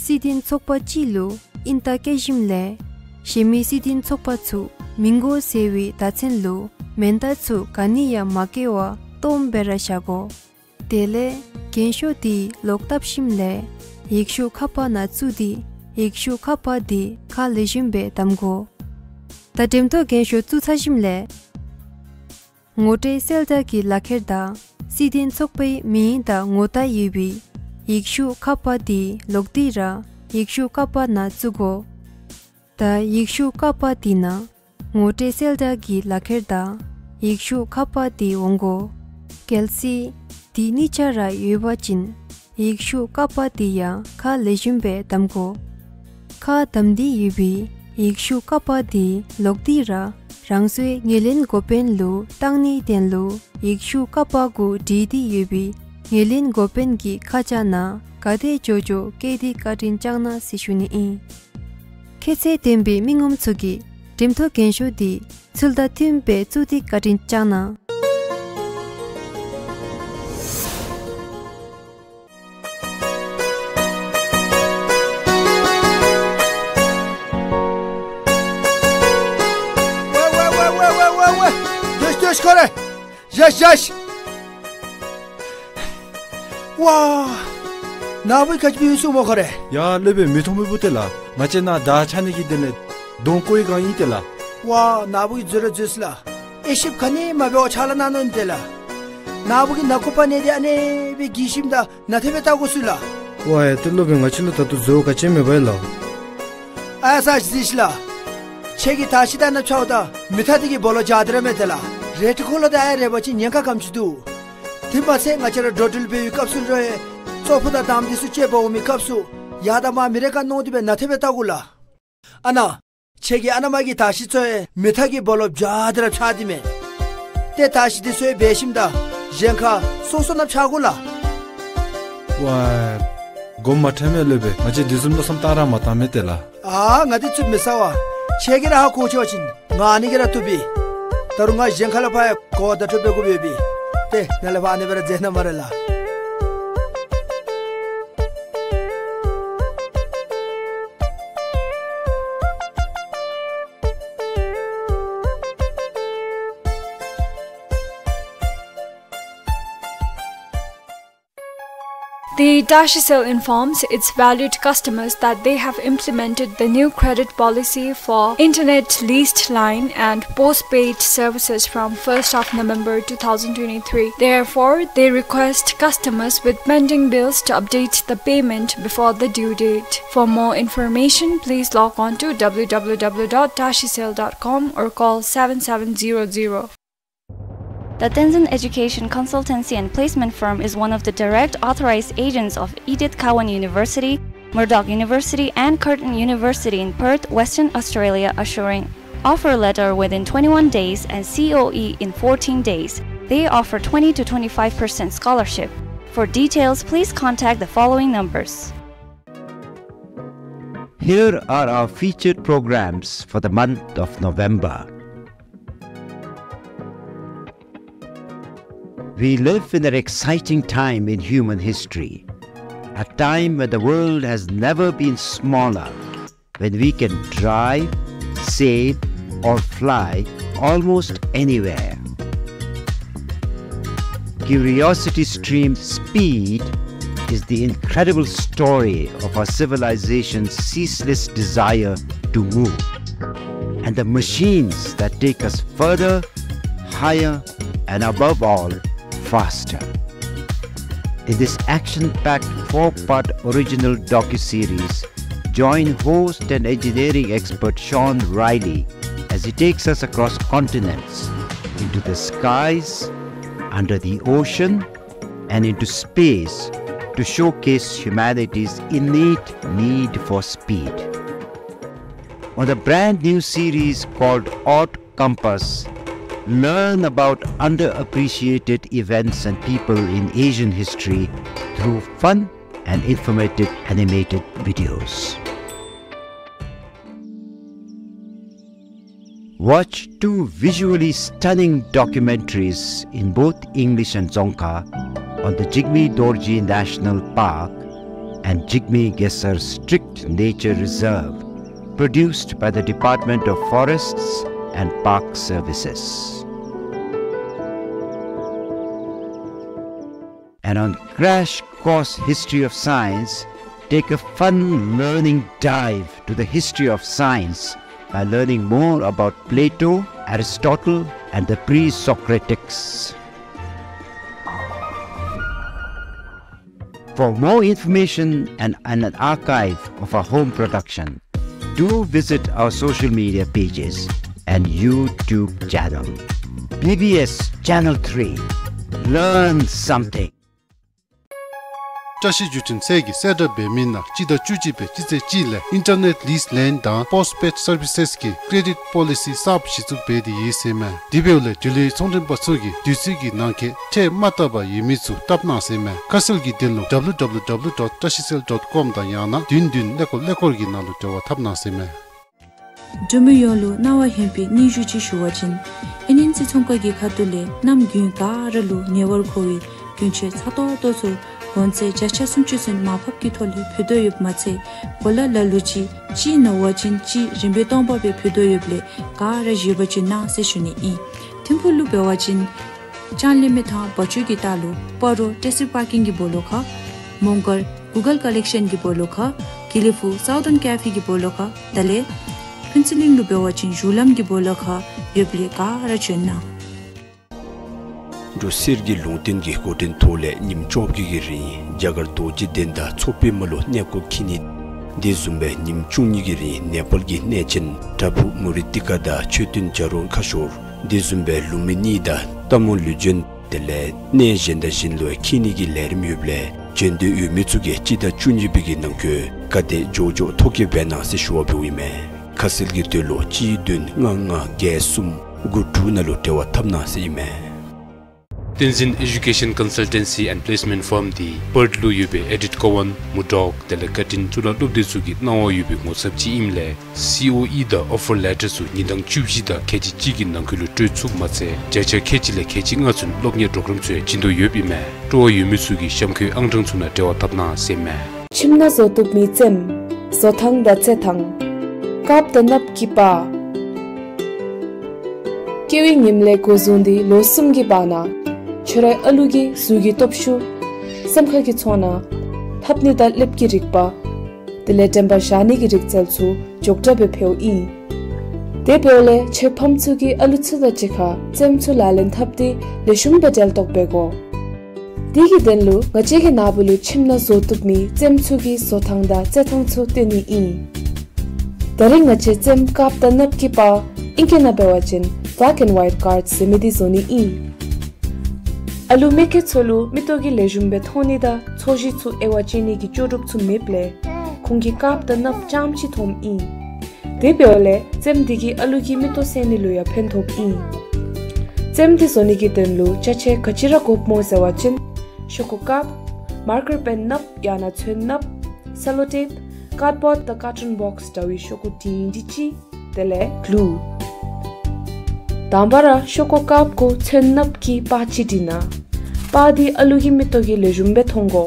སྲིད་དོན་ཚོགས་པ་གཅིག་ལུ་ཨིན་རྟགས་བཀོད་ཞིནམ་ལས་གཞན་མི་སྲིད་དོན་ཚོགས་པ་ཚུ་མི་དགོ་ཟེར་བའི་བརྡ་མཚོན་ལུ་མེན་རྟགས་ཚུ་ག་ནི་ཡང་མ་བཀོད་པར་སྟོངམ་སྦེ་ར་བཞག་དགོ། དེ་ལས་རྒྱན་ཤོག་དེ་ལོག་བཏབ་ཞིནམ་ལས་ཡིག་ཆུང་ཁ་པར་ནང་བཙུགས་ཏེ་ཡིག་ཆུང་ཁ་པར་དེ་ཁ་ལེགས་ཤོམ་སྦེ་བསྡམ་དགོ། ད་འགྲེམ་ཐོག་རྒྱན་ཤོག་བཙུགས་ཚར་ཞིནམ་ལས་ངོ་སྤྲོད་གསལ་བསྒྲགས་ཀྱི་ལག་ཁྱེར་དང་སྲིད་དོན་ཚོགས་པའི་མིང་དང་ངོ་རྟགས་ཡོད་པའི་ཡིག་ཆུང་ཁ་པར་དེ་ལོག་སྟེ་ར་ཡིག་ཆུང་ཁ་པར་ནང་བཙུགས་དགོ། ད་ཡིག་ཆུང་ཁ་པར་དེ་ནང་ངོ་སྤྲོད་གསལ་བསྒྲགས་ཀྱི་ལག་ཁྱེར་དང་ཡིག་ཆུང་ཁ་པར་དེ་འོང་དགོ། གལ་སྲིད་དེ་གཉིས་ཆ་ར་ཡོད་པ་ཅིན་ཡིག་ཆུང་ཁ་པར་དེ་ཡང་ཁ་ལེགས་ཤོམ་སྦེ་བསྡམ་དགོ། ཁ་བསྡམས་ཏེ་ཡོད་པའི་ཡིག་ཆུང་ཁ་པར་དེ་ལོག་སྟེ་ར་རང་སོའི་ངོས་ལེན་འགོ་དཔོན་ལུ་བཏང་ནིའི་དོན་ལུ་ཡིག་ཆུང་ཁ་པར་གུ་བྲིས་ཏེ་ཡོད་པའི་ངོས་ལེན་འགོ་དཔོན་གྱི་ཁ་བྱང་ནང་ག་དེ་འགྱོ་འགྱོ་བཀོད་དེ་བཀའ་དྲིན་བསྐྱང་གནང་ཟེར་ཞུ་ནི་ཨིན། ཁྱད་ཚད་ལྡན་པའི་མི་ངོམ་ཚུ་གིས་འགྲེམ་ཐོག་རྒྱན་ཤོག་དེ་ཚུལ་དང་མཐུནམ་སྦེ་བཙུགས་ཏེ་བཀའ་དྲིན་བསྐྱང་གནང་། ཝེ་ཝེ་ཝེ། བཀྲ་ཤིས་བཀྲ་ཤིས། ཁོ་རེ། བཀྲ་ཤིས་བཀྲ་ཤིས། ཝ། ནཱ་བུ་གིས་ག་ཅི་འབད་ཡི་སྨོ་ཁོ་རེ། ཡ་སློབ་དཔོན་མི་མཐོང་མི་བུ་ཏེ་ལགས། ང་བཅས་ནཱ་དར་འཕྱར་ནི་གི་དོན་ལས་གདོང་བཀོག་ཡི་ག་ཨིན་ཏེ་ལགས། ཝ། ནཱ་བུ་གིས་འཛོལ་ར་འཛོལ་སོ་ལགས། དབྱེ་ཞིབ་ག་ནི་མ་འབད་བར་ཕྱག་ལཱ་གནང་ནི་ཨིན་ཏེ་ལགས། ནཱ་བུ་གིས་ནང་ཁོག་པ་ནང་འདི་ཨ་ནེ་སྦེ་འགྱེལ་ཞིནམ་ད་ནན་ཏན་སྦེ་བལྟ་དགོ་ཟེར་ལགས། ཝ་ཡ་ཏེ་སློབ་དཔོན། ང་བཅས་ལུ་ད་ལྟོ་འཛོལ་བ་ག་ཅི་ཡང་མེད་པས་ལགས། ཨ་ས་ཞིག་ལགས། ཁྱོད་ཀྱིས་དར་ཤིང་དེ་ནང་འཕྱརཝ་ད་མེ་མཐའ་དེ་གི་སྦོ་ལོགས་འཇའ་དེ་ར་མས་ཏེ་ལགས། རལ་གྲི་འཁོར་ལོ་དང་ཨའི་རལ་པ་ཅིག་ཉེན་ཁ་ག་དེམ་ཅིག་འདུག། དེ་མ་ཚད་ང་བཅས་ར་འགྲོ་འགྲུལ་འབད་བའི་སྐབས་སུ་རོགས་ཨེ་ཙོག་ཕུད་དང་དམ་དེ་ཚུ་སྤྱོད་པར་འོང་མི་སྐབས་སུ་ཡར་དང་མར་མེ་རེ་ག་མནོ་སྟེ་སྦེ་ནན་ཏན་སྦེ་བལྟ་དགོ་ལགས། ཨ་ནཱ་ཁྱོད་ཀྱི་ཨ་ནཱ་མར་གྱི་དར་ཤིང་ཚུ་ཨེ་མེ་མཐའ་གི་སྦོ་ལོགས་འཇའ་དེ་ར་འཕྱར་ཏེ་མས། ཏེ་དར་ཤིང་དེ་ཚུ་ཨེ་འབལ་ཞིནམ་ད་གཞན་ཁར་སོ་སོ་ནང་འཕྱར་དགོ་ལགས། ཝ། དགོངསམ་མ་ཁྲེལ་མས་སློབ་དཔོན། ང་བཅས་དེ་བཟུམ་མནོ་བསམ་བཏང་ར་མ་བཏང་མས་ཏེ་ལགས། ཨ་ང་དེ་ཚུ་མི་ཟ་བས། ཁྱོད་ཀྱིས་ར་ཧ་གོ་ཆོག་པ་ཅིན་ང་ཨ་ནི་གིས་ར་བཏུབ་པས། ད་རུང་ང་གཞན་ཁ་ལས་ཕར་ཡང་གོ་བརྡ་འཕྲོད་པའི་དགོཔ་ཡོད་པས། ཏེ་ནཱ་ལས་ཕར་ཨ་ནི་སྦེ་ར་མཛད་གནང་སྨ་རེ་ལགས། The Dasicel informs its valued customers that they have implemented the new credit policy for internet leased line and postpaid services from first of November two thousand twenty-three. Therefore, they request customers with pending bills to update the payment before the due date. For more information, please log on to w w w dot dasicel dot com or call seven seven zero zero. The Tenzin Education Consultancy and Placement Firm is one of the direct authorized agents of Edith Cowan University, Murdoch University, and Curtin University in Perth, Western Australia, assuring offer letter within twenty-one days and C O E in fourteen days. They offer twenty to twenty-five percent scholarship. For details, please contact the following numbers. Here are our featured programs for the month of November. We live in an exciting time in human history, a time when the world has never been smaller, when we can drive, sail, or fly almost anywhere. Curiosity Stream Speed is the incredible story of our civilization's ceaseless desire to move, and the machines that take us further, higher, and above all, faster. In this action-packed four-part original docuseries, join host and engineering expert Sean Riley as he takes us across continents, into the skies, under the ocean, and into space to showcase humanity's innate need for speed. On the brand new series called Odd Compass, learn about underappreciated events and people in Asian history through fun and informative animated videos. Watch two visually stunning documentaries in both English and Dzongkha on the Jigme Dorji National Park and Jigme Gesar Strict Nature Reserve, produced by the Department of Forests and Park Services. And on Crash Course History of Science, take a fun learning dive to the history of science by learning more about Plato, Aristotle, and the pre-Socratics. For more information and, and an archive of our home production, do visit our social media pages and YouTube channel. B B S Channel three. Learn something. བཀྲ་ཤིས་བརྒྱུད་འཕྲིན་ཚད་ཀྱི་གསལ་བསྒྲགས་འབད་མི་ནང་སྤྱི་ཟླ་བཅུ་གཅིག་པའི་སྤྱི་ཚེས་གཅིག་ལས་ཨིན་ཊར་ནེཊ་ལིསི་ལེན་དང་པོསཊ་པེཌ་སར་བི་སེསི་གི་ཀེ་རེ་ཌིཊ་པོ་ལི་སི་གསརཔ་གཞི་བཙུགས་འབད་དེ་ཡོད་ཟེར་མས། དེ་འབདཝ་ལས་འབྲེལ་ཡོད་ཚོང་མགྲོན་པ་ཚུ་གིས་དུས་ཚོད་ཀྱི་ནང་འཁོད་ཁྲལ་མ་བཏབ་པར་ཡོད་མི་ཚུ་བཏབ་གནང་ཟེར་མས། ཁ་གསལ་གྱི་དོན་ལུ་ཌབ་ལུ་ཌབ་ལུ་ཌབ་ལུ་ཌོཊ་ཀྲ་ཤི་སེལ་ཌོཊ་ཀོམ་དང་ཡང་ན་བདུན་བདུན་ཀླད་ཀོར་ཀླད་ཀོར་གྱི་ནང་ལུ་འབྲེལ་བ་འཐབ་གནང་ཟེར་མས། འབྲུག་མི་ཡོངས་ལུ་གནང་བ་ཧན་པའི་སྙན་ཞུ་ཅིག་ཞུ་བ་ཅིན། ཨེན་ཨེན་སི་ཚོང་ཁང་གི་ཁ་ཐུག་ལས་གནམ་དགུན་ག་ར་ལུ་ཉེ་བར་མཁོ་བའི་གྱོན་ཆས་ཚ་ཏོག་ཏོ་ཚུ་གོང་ཚད་བརྒྱ་ཆ་སུམ་ཅུ་ཚུན་མར་ཕབ་ཀྱི་ཐོག་ལས་ཕུལ་དོ་ཡོདཔ་མ་ཚད་གོ་ལ་ལ་ལུ་ཅིག་གཅིག་མནོ་བ་ཅིན་གཅིག་རིན་པ་སྟོང་པ་སྦེ་ཕུལ་དོ་ཡོདཔ་ལས་ག་ར་བཞེས་པ་ཅིན་གནང་ཟེར་ཞུ་ནི་ཨིན། ཐིམ་ཕུག་ལུ་འབད་བ་ཅིན་ལྕང་གླིང་མི་ཐང་བ་ཅུ་གི་ལྟག་ལུ་སྤ་རོ་ཊེ་སི་པར་ཀིང་གི་སྦོ་ལོགས་ཁར། མོང་སྒར་གུ་གལ་ཀ་ལེཀ་ཤཱན་གྱི་སྦོ་ལོགས་ཁར། དགེ་ལེགས་ཕུག་སའུ་ཐརན་ཀེ་ཕེ་གི་སྦོ་ལོགས་ཁར། དེ་ལས་ཕུན་ཚོགས་གླིང་ལུ་འབད་བ་ཅིན་གཞུང་ལམ་གྱི་སྦོ་ལོགས་ཁར་ཡོདཔ་ལས་ག་ར་བྱོན་གནང་། འབྲུག་གསེར་གྱི་ལུང་བསྟན་གྱི་འགོ་འདྲེན་ཐོག་ལས་ཉིནམ་བཅོ་བརྒྱད་ཀྱི་རིང་རྒྱ་གར་རྡོ་རྗེ་གདན་དང་མཚོ་པདྨ་ལུ་གནས་སྐོར་འཁྱིད་ནི། དེ་བཟུམ་སྦེ་ཉིནམ་བཅུ་གཉིས་ཀྱི་རིང་ནེ་པཱལ་གྱི་གནས་ཆེན་བྲག་ཕུག་མུ་རི་ཏི་ཀ་དང་མཆོད་རྟེན་བྱ་རུང་ཁ་ཤོར། དེ་བཟུམ་སྦེ་ལུང་མི་གཉིས་དང་རྟ་མོ་ལུས་སྦྱོང་དེ་ལས་གནས་གཞན་དང་གཞན་ལུ་འཁྱིད་ནི་གི་ལས་རིམ་ཡོདཔ་ལས་བྱོན་འདོད་ཡོད་མི་ཚུ་གིས་སྤྱི་ཟླ་བཅུ་གཉིས་པའི་གི་ནང་འཁོད་ག་དེ་མགྱོགས་མགྱོགས་ཐོ་བཀོད་འབད་གནང་ཟེར་ཞུ་བ་འབདཝ་ཨིན་མས། ཁ་གསལ་གྱི་དོན་ལུ་གཅིག་བདུན་ལྔ་ལྔ་བརྒྱད་གསུམ་དགུ་དྲུག་ནང་ལུ་འབྲེལ་བ་འཐབ་གནང་ཟེར་ཨིན་མས། བསྟན་འཛིན་ཨེ་ཌུ་ཀེ་ཤཱན་ཀོན་སཱལ་ཊེན་སི་ཨེནཌ་པི་ལེསི་མེནཊ་ཕརམ་འདི་པརཐ་ལུ་ཡོད་པའི་ཨེ་ཌིཐ་ཀོ་ཝཱན་མུར་ཌོག་དེ་ལས་ཀར་ཊིན་གཙུག་ལག་སློབ་སྡེ་ཚུ་གིས་གནང་བ་ཡོད་པའི་ངོ་ཚབ་ཅིག་ཨིནམ་ལས་སི་ཨོ་ཨི་དང་ཨོ་ཕར་ལེ་ཊར་ཚུ་ཉིན་གྲངས་བཅུ་བཞི་དང་ཁལ་གཅིག་གཅིག་གི་ནང་འཁོད་ལུ་སྤྲོད་ཚུགསཔ་མ་ཚད་བརྒྱ་ཆ་ཁལ་གཅིག་ལས་ཁལ་གཅིག་ལྔ་ཚུན་སློབ་གཉེར་པོརོ་གརམ་ཚུ་ཡང་བྱིན་དོ་ཡོདཔ་ཨིན་མས། སྤྲོ་བ་ཡོད་མི་ཚུ་གིས་གཤམ་འཁོད་ཨང་གྲངས་ཚུ་ནང་འབྲེལ་བ་འཐབ་གནང་ཟེར་ཨིན་མས། ཁྱིམ་ནང་བཟོ་བཏུབ་མི་རྩེདམོ། བཟོ་ཐངས་དང་རྩེད་ཐངས། དཀརཔོ་དང་གནགཔོ་གི་པར། སྐྱེ་བའི་ཉིནམ་ལས་འགོ་བཟུང་སྟེ་ལོ་གསུམ་གྱི་བར་ན་ཁྱོད་རའི་ཨ་ལུ་གི་གཟུགས་ཀྱི་སྟོབས་ཤུགས། སེམས་ཁ་གི་ཚོར་སྣང་། ལྷབ་ནི་དང་ལྷེབ་ཀྱི་རིག་པ། དེ་ལས་དྲན་པ་བཞག་ནི་གི་རིག་རྩལ་ཚུ་མགྱོགས་དྲགས་སྦེ་འཕེལཝ་ཨིན། དེ་འབདཝ་ལས་ཁྱོད་ཕམ་ཚུ་གིས་ཨ་ལུ་ཚུ་དང་གཅིག་ཁར་རྩེདམོ་ཚུ་ལག་ལེན་འཐབ་སྟེ་ལེགས་ཤོམ་སྦེ་འབྲེལ་གཏོགས་འབད་དགོ། དེ་གི་དོན་ལུ་ང་བཅས་ཀྱི་ནཱ་བུ་ལུ་ཁྱིམ་ནང་བཟོ་བཏུབ་མི་རྩེདམོ་ཚུ་གི་བཟོ་ཐངས་དང་རྩེད་ཐངས་ཚུ་སྟོན་ནི་ཨིན། ད་རིས་ང་བཅས་རྩེདམོ་དཀརཔོ་དང་གནགཔོ་གི་པར་ཨིང་སྐད་ནང་འབད་བ་ཅིན་black and white cards ཟེར་མི་འདི་བཟོ་ནི་ཨིན། ཨ་ལུ་མེ་སྐྱེས་ཚུ་ལུ་མིག་ཏོ་གིས་ལེགས་ཤོམ་སྦེ་མཐོང་ནི་དང་ཚོས་གཞི་ཚུ་དབྱེ་བ་དཔྱད་ནི་གི་ལྕོགས་གྲུབ་ཚུ་མེདཔ་ལས་ཁོང་གིས་དཀརཔོ་དང་གནགཔོ་རྐྱངམ་ཅིག་མཐོངམ་ཨིན། དེ་འབདཝ་ལས་རྩེདམོ་འདི་གིས་ཨ་ལུ་གི་མིག་ཏོ་གསལ་ནི་ལུ་ཡང་ཕན་ཐོགསཔ་ཨིན། རྩེདམོ་འདི་བཟོ་ནི་གི་དོན་ལུ་ཅ་ཆས་ག་ཅི་ར་དགོཔ་སྨོ་ཟེར་བ་ཅིན་ཤོག་ཀུ་དཀརཔོ། མར་ཀར་པེན་གནགཔོ་ཡང་ན་ཚོན་གནགཔོ། སེ་ལོ་ཊེཔ། ཀཱཌ་བོརཌ་དང་ཀར་ཊུན་བོགས་འདྲ་བའི་ཤོག་གུ་འབྲིང་འབྲིང་ཅིག་དེ་ལས་གླུ། དང་པ་ར་ཤོག་ཀུ་དཀརཔོ་གུ་ཚོན་གནགཔོ་གི་པར་ཅིག་བྲིས་གནང་། པར་འདི་ཨ་ལུ་གི་མིག་ཏོ་གིས་ལེགས་ཤོམ་སྦེ་མཐོང་དགོ།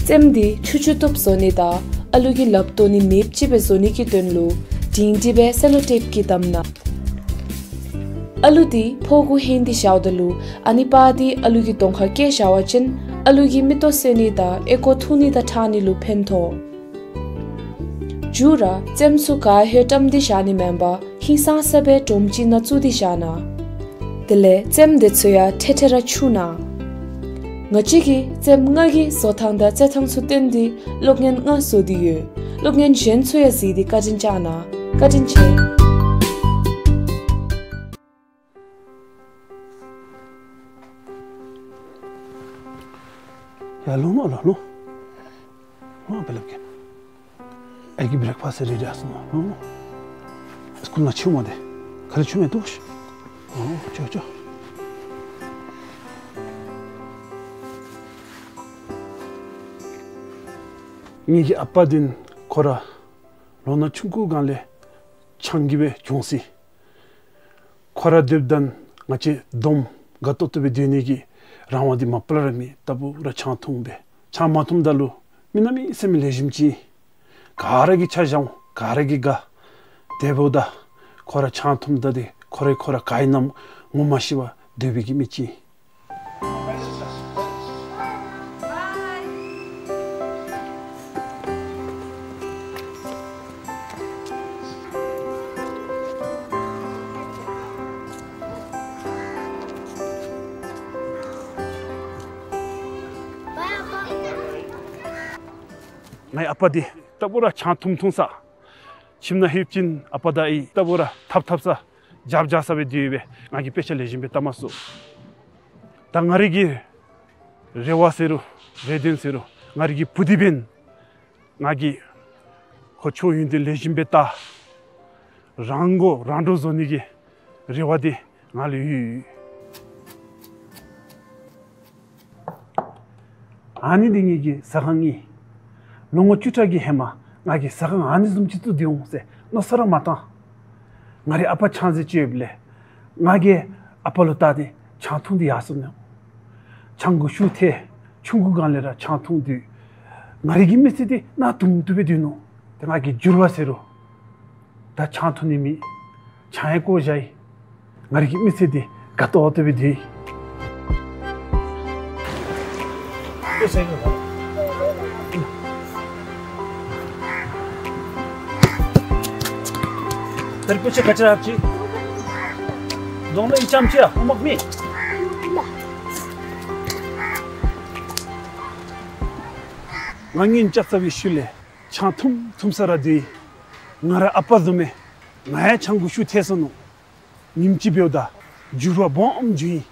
རྩེདམོ་འདི་ཆུ་ཆུ་བཏུབ་བཟོ་ནི་དང་ཨ་ལུ་གི་ལགཔ་བརྡོལ་ནི་མེདཔ་ཅིག་སྦེ་བཟོ་ནི་གི་དོན་ལུ་སྒྲིང་སྒྲི་སྦེ་སེ་ལོ་ཊེཔ་གིས་བསྡམ་གནང་། ཨ་ལུ་འདི་ཕོཝ་གུ་ཧེང་སྟེ་བཞགཔ་ད་ལུ་ཨ་ནི་པར་འདི་ཨ་ལུ་གི་གདོང་ཁར་བཀལ་བཞག་པ་ཅིན་ཨ་ལུ་གི་མིག་ཏོ་གསོ་ནི་དང་ཨོལ་ཀོ་འཐུང་ནི་དང་ཕྲང་ནི་ལུ་ཕན་ཐོགས། མཇུག་ར་རྩེདམོ་ཚུ་ག་ཧེ་བཀྲམ་སྟེ་བཞག་ནི་མེན་པར་ཧིང་སངས་ས་སྦེ་སྒྲོམ་ཅིག་ནང་བཙུགས་ཏེ་བཞག་གནང་། དེ་ལས་རྩེདམོ་དེ་ཚུ་ཡང་ཐེ་ཐེ་ར་འཁྱུ་གནང་། ང་བཅས་ཀྱིས་རྩེདམོ་ལྔ་གི་བཟོ་ཐངས་དང་རྩེ་ཐངས་ཚུ་སྟོན་ཏེ་གློག་བརྙན་ལྔ་བཟོ་སྟེ་ཡོད། གློག་བརྙན་གཞན་ཚུ་ཡང་གཟིགས་ཏེ་བཀའ་དྲིན་བསྐྱང་གནང་། བཀའ་དྲིན་ཆེ། ཡར་ལོང་ཨ་ལོ་ལོང་། ལོང་ཨ་པ་ལགས་ཀྱིས། ཨའི་གི་བྲེག་ཕཱསཊ་རེ་ཌི་ཨ་སོང་ནུག། ཨོ། སི་ཀུལ་ནང་ཕྱདཔ་མས་ཏེ། ག་ལས་ཕྱདཔ་མས་འདུག། ཨོ་ཅོག་ཅོག། ངེ་གི་ཨ་པ་འདི་ཁོ་ར་ལོ་ན་ཆུང་ཀུ་སྒང་ལས་ཆང་གིས་སྦེ་གྱོངས་ཡི། ཁོ་ར་སྡོདཔ་ད་ང་བཅས་སྡོམ་དགའ་ཏོག་ཏོ་སྦེ་སྡོད་ནི་གི་རང་དབང་འདི་མ་པ་ལས་ར་མེད། རྟག་བུ་ར་ཆང་འཐུང་སྦེ། ཆང་མ་འཐུངམ་ད་ལུ་མི་གནམ་མེད་ས་མེད་ལེགས་ཤོམ་ཅིག། ག་ར་གིས་ཆ་བཞག་འོང་། ག་ར་གིས་དགའ། དེ་འབདཝ་ད་ཁོ་ར་ཆང་འཐུངམ་ད་འདི་ཁོ་ར་ཁོ་ར་ག་ཨིན་ན་ངོ་མ་ཤེས་པར་སྡོད་པའི་གི་མི་ཅིག། ངེའི་ཨ་པ་འདི་རྟག་བུ་ར་ཆང་འཐུང་འཐུང་ས། ཁྱིམ་ནང་ལྷོདཔ་ཅིན་ཨ་པ་དང་ཨའི་རྟག་བུ་ར་འཐབ་འཐབ་ས་རྒྱབ་རྒྱབ་ས་སྦེ་སྡོད་པས། ང་གིས་དཔེ་ཆ་ལེགས་ཤོམ་སྦེ་བལྟ་མ་ཚུགས། ད་ང་རའི་གི་རེ་བ་ཟེར་རུང་རེ་འདུན་ཟེར་རུང་ང་རའི་གི་བུ་འདི་འབདན་ང་གིས་ཁོ་ཆོས་ཡོན་ཏན་ལེགས་ཤོམ་སྦེ་བལྟ། རང་མགོ་རང་འདྲོངས་བཟོ་ནི་གི་རེ་བ་འདི་ང་ལུ་ཡོད། ཨ་ནི་འདི་ངེ་གི་ཟ་ཁང་ཨིན། ལོ་ངོ་བཅུ་ཕྲག་གི་ཧེ་མ་ང་གིས་ཟ་ཁང་ཨ་ནི་བཟུམ་ཅིག་བཙུགས་ཏེ་འོང་ཟེར་མནོ་བསམ་ར་མ་བཏང་། ང་རའི་ཨ་པ་ཆང་རྩེད་སྤྱོད་ཡོདཔ་ལས་ང་གིས་ཨ་པ་ལུ་བལྟ་སྟེ་ཆང་འཐུང་སྟེ་ཡར་སོང་ནུག། ཆང་གི་ཤུགས་ཐལ། ཆུང་ཀུ་སྒང་ལས་ར་ཆང་འཐུང་སྟེ་ང་རའི་གི་མི་ཚེ་འདི་གནག་དུང་དུ་སྦེ་སྡོད་ནུག། ཏེ་ང་གིས་འགྱུར་བ་ཟེར་རུང་ད་ཆང་འཐུང་ནི་མེད། ཆང་ཡང་བཀོ་བཞག་ཡི། ང་རའི་གི་མི་ཚེ་འདི་དགའ་ཏོག་ཏོ་སྦེ་སྡོད་ཡི། ད་རིས་སྤུ་ཆ་ག་ཅི་ར་ཨ་ཅི། རྫོང་ལུ་ཨིན་ཙམ་ཅིག་ཡ་ཨོ་མག་མེད། ང་ཉིན་ལྕགས་རྩ་བའི་ཤུལ་ལས་ཆང་འཐུང་འཐུང་ས་ར་སྡོད་ཡི། ང་ར་ཨ་པ་བཟུམ་སྦེ་ང་ཡང་ཆང་གི་ཤུགས་ཐལ་སོང་ནུག། ཉིནམ་ཅིག་འབདཝ་ད་འགྱུར་བ་སྦོམ་བྱུང་ཡི།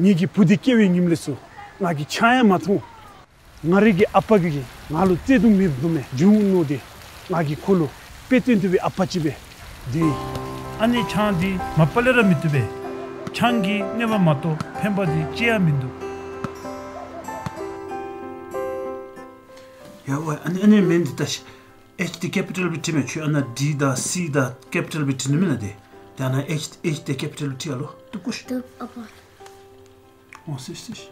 ངེ་གི་བུ་འདི་སྐྱེ་བའི་ཉིནམ་ལས་ཚུར་ང་གིས་ཆང་ཡང་མ་འཐུང་། ང་རའི་གི་ཨ་པ་གིས་ང་ལུ་བརྩེ་གདུང་མེདཔ་བཟུམ་སྦེ་འགྱུར་འོང་མནོ་སྟེ་ང་གིས་ཁོ་ལུ་དཔེ་སྟོན་ཏེ་སྦེ་ཨ་པ་ཅིག་སྦེ་སྡོད་ཡི། ཨ་ནི་ཆང་འདི་མ་པ་ལས་ར་མི་བཏུབ་པས། ཆང་གིས་གནོད་པ་མ་གཏོགས་ཕན་པ་འདི་ཅི་ཡང་མིན་འདུག། ཡ་ཝའི་ཨ་ནི་ཨ་ནི་མིང་འདི་ལྟ་ཤིག། ཨེཆ་འདི་ཀེ་པི་ཊལ་སྦེ་བྲིས་མས། ཁྱོད་ཨ་ནཱ་ཌི་དང་སི་དང་ཀེ་པི་ཊལ་སྦེ་བྲིས་ནུག་མེན་ན་ཏེ། ཏེ་ཨ་ནཱ་ཨེཆ་ཨེཆ་འདི་ཀེ་པི་ཊལ་སྦེ་བྲིས་ཨ་ལོ། བཏུབ་གོ་ཤིག། བཏུབ་ཨ་པ། ཨོ་སི་སི།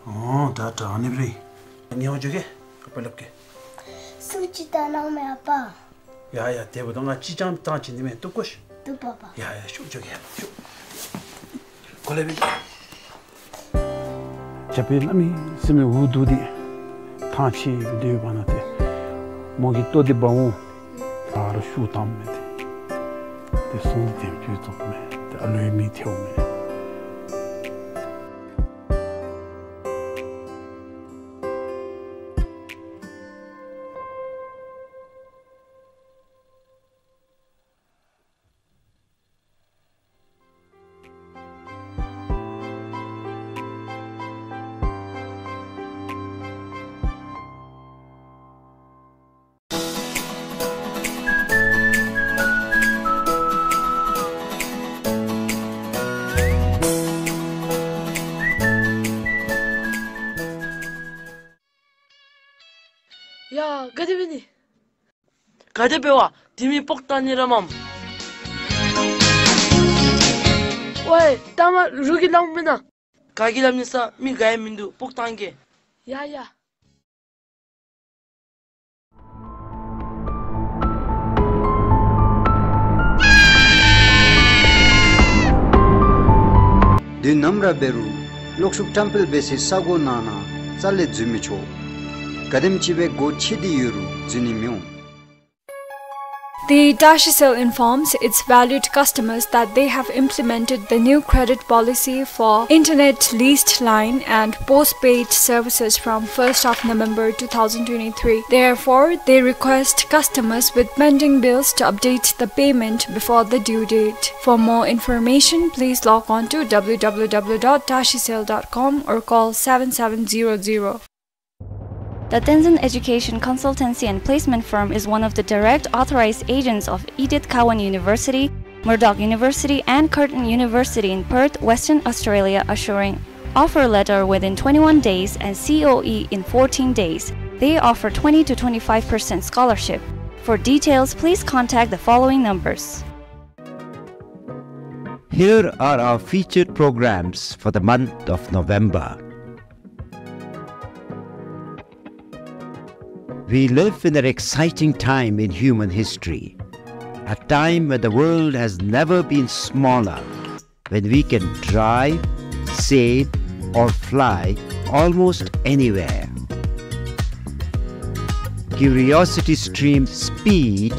ཨོ་ད་ད་ཨ་ནི་སྦེ་ར་ཨིན། ངལ་བ་འཇོག་གེ་ཨ་པ་ལགས་ཀྱིས། སུ་ཅིག་བལྟ་གནང་མས་ཨ་པ། ཡ་ཡ་དེ་འབདཝ་ད་ང་ཅིག་རྐྱངམ་བཏང་བྱིན་ནི་མས། བཏུབ་གོ་ཤིག། བཏུབ་པ་པ། ཡ་ཡ་ཤོག་འཇོག་གེ་ཤོག། གོ་ལེ་སྦེ། རྒྱབ་སྦེ་གནམ་མེད་ས་མེད་འུ་སྡུག་སྟེ་ཐང་ཆད་སྡོད་པ་ན་ཏེ་མོ་གི་ལྟོ་འདི་འབག་འོང་། ད་རུང་ཤུགས་དམ་མས་ཏེ། ཏེ་གསུང་སྟེ་དེམ་ཅིག་བཙོགཔ་མས། ཏེ་ཨ་ལོའི་མིག་ཐལཝ་མས། ཡ་ག་དེ་འབད་ནི། ག་དེ་འབད་བ། དེ་མི་སྤོག་བཏང་ནི་ར་མས། ཨོའི་ལྟ་མ་རུ་གི་ལམ་མིན་ན། ག་གི་ལམ་ནི་ས་མི་ག་ཡ་མིན་འདུག་སྤོག་བཏང་གེ། ཡ་ཡ། དུས་ནམ་ར་འབད་རུང་གློག་ཤུགས་བཀྲམ་སྤེལ་འབད་སའི་ས་གོ་ནང་ན་རྩ་ལས་འཛུལ་མི་ཆོག། ག་དེམ་ཅིག་སྦེ་སྒོ་ཕྱེ་སྟེ་ཡོད་རུང་འཛུལ་ནི་མི་འོང་། The Dashisil informs its valued customers that they have implemented the new credit policy for internet leased line and postpaid services from first of November two thousand twenty-three. Therefore, they request customers with pending bills to update the payment before the due date. For more information, please log on to W W W dot dashisil dot com or call seven seven zero zero. The Tenzin Education Consultancy and Placement Firm is one of the direct authorized agents of Edith Cowan University, Murdoch University, and Curtin University in Perth, Western Australia, assuring offer letter within twenty-one days and C O E in fourteen days. They offer twenty to twenty-five percent scholarship. For details, please contact the following numbers. Here are our featured programs for the month of November. We live in an exciting time in human history, a time when the world has never been smaller, when we can drive, sail, or fly almost anywhere. Curiosity Stream Speed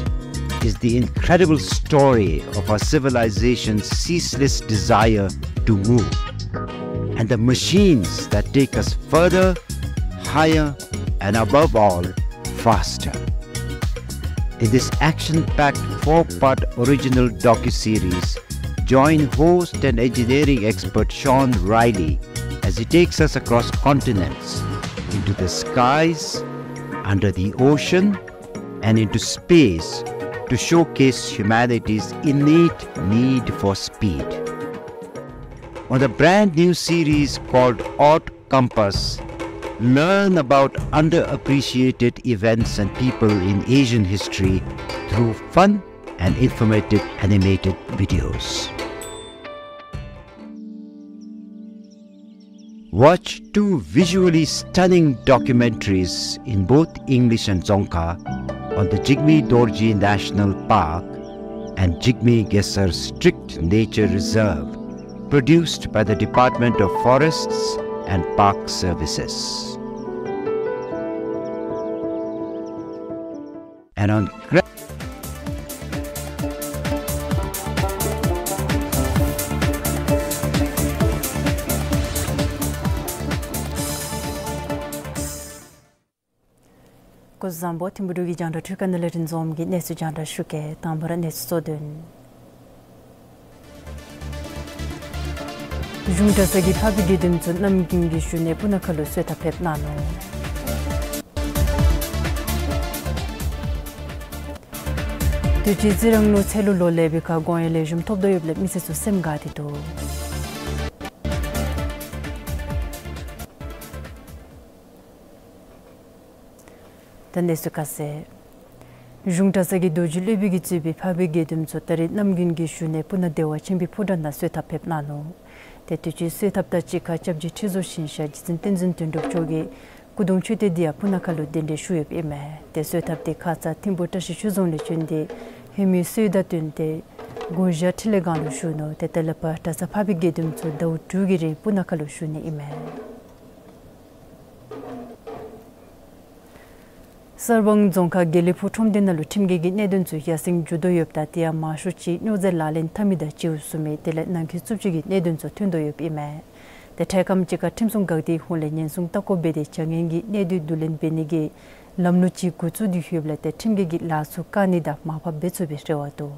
is the incredible story of our civilization's ceaseless desire to move, and the machines that take us further, higher, and above all, faster. In this action-packed four-part original docuseries, join host and engineering expert Sean Riley as he takes us across continents, into the skies, under the ocean, and into space to showcase humanity's innate need for speed. On the brand new series called Odd Compass, learn about underappreciated events and people in Asian history through fun and informative animated videos. Watch two visually stunning documentaries in both English and Dzongkha on the Jigme Dorji National Park and Jigme Gesar Strict Nature Reserve, produced by the Department of Forests and Park Services. And on gra- སྐུ་གཟུགས་བཟང་པོ། ཐིམ་ཕུག་འབྲུག་གི་རྒྱང་བསྒྲགས་འཕྲུལ་ཁང་ནང་ལས་རིན་འཛོམས་ཀྱིས་གནས་ཚུལ་རྒྱང་བསྒྲགས་ཞུ་གེ། དང་པ་ར་གནས་ཚུལ་གཙོ་དོན། གཞུང་གྲྭ་ཚང་གི་འཕགས་པའི་དགེ་འདུན་ཚུ་གནམ་དགུན་གྱི་བཞུགས་གནས་སྤུ་ན་ཁ་ལུ་གསོལ་ཐབ་ཕེབས་གནང་ནུག། དུས་ཅི་རྩི་རང་ལུ་ཚལ་ལུ་ལོ་ལེགས་པའི་ཁར་དགོངས་ཡངས་ལེགས་ཤོམ་ཐོབ་དོ་ཡོདཔ་ལས་མི་སེར་ཚུ་སེམས་དགའ་སྟེ་འདུག། ད་གནས་ཚུལ་ཁ་གསལ། གཞུང་གྲྭ་ཚང་གི་རྡོ་རྗེ་སློབ་དཔོན་གྱིས་གཙོས་པའི་འཕགས་པའི་དགེ་འདུན་ཚུ་ད་རེས་གནམ་དགུན་གྱི་བཞུགས་གནས་སྤུ་ན་བདེ་བ་ཆེན་པོའི་ཕོ་བྲང་ནང་གསོལ་ཐབ་ཕེབས་གནང་ནུག། ཏེ་དུས་ཅི་གསོལ་ཐབ་དང་གཅིག་ཁར་སྐྱབས་རྗེ་ཁྲི་ཟུར་ཞིང་གཤེགས་རྗེ་བཙུན་བསྟན་འཛིན་དོན་གྲུབ་མཆོག་གིས་སྐུ་གདུང་མཆོད་རྟེན་འདི་ཡང་སྤུ་ན་ཁ་ལུ་གདན་འདྲེན་ཞུ་ཡོདཔ་ཨིན་མས། ཏེ་གསོལ་ཐབ་འདི་ཁ་ཙ་ཐིམ་ཕུག་བཀྲ་ཤིས་ཆོས་རྫོང་ལས་བྱོན་ཏེ་ཧེ་མའི་གསོལ་དང་བསྟུན་ཏེ་དགོན་བཞག་འཕྲིན་ལས་སྒང་ལུ་བཞུགས་ནུག། ཏེ་དེ་ལས་ཕར་གྲྭ་ཚང་འཕགས་པའི་དགེ་འདུན་ཚུ་ཟླཝ་དྲུག་གི་རིང་སྤུ་ན་ཁ་ལུ་བཞུགས་ནི་ཨིན་མས། གསར་སྤང་རྫོང་ཁག་དགེ་ལེགས་ཕུག་ཁྲོམ་སྡེ་ནང་ལུ་ཁྲིམས་འགལ་གྱི་གནད་དོན་ཚུ་ཡར་སེང་འགྱོ་དོ་ཡོདཔ་ད་དེ་ཡང་མང་ཤོས་ཅིག་སྨྱོ་རྫས་ལག་ལེན་འཐབ་མི་དང་བྱིའུ་བཙུགས་མི་དེ་ལས་ནང་འཁོད་རྩུབ་སྤྱོད་ཀྱི་གནད་དོན་ཚུ་ཐོན་དོ་ཡོདཔ་ཨིན་མས། ཏེ་འཕྲལ་ཁམས་ཅིག་ཁར་ཁྲིམས་སྲུང་འགག་སྡེའི་ཧོངས་ལས་ཉེན་སྲུང་ལྟ་སྐོར་འབད་དེ་བྱ་ངན་གྱི་གནད་དོན་བསྡུ་ལེན་འབད་ནི་གི་ལམ་ལུགས་ཅིག་འགོ་བཙུགས་ཏེ་ཡོདཔ་ལས་ཏེ་ཁྲིམས་འགལ་གྱི་ལཱ་ཚུ་བཀག་ནི་དང་མར་ཕབ་འབད་ཚུགས་པའི་རེ་བ་འདུག།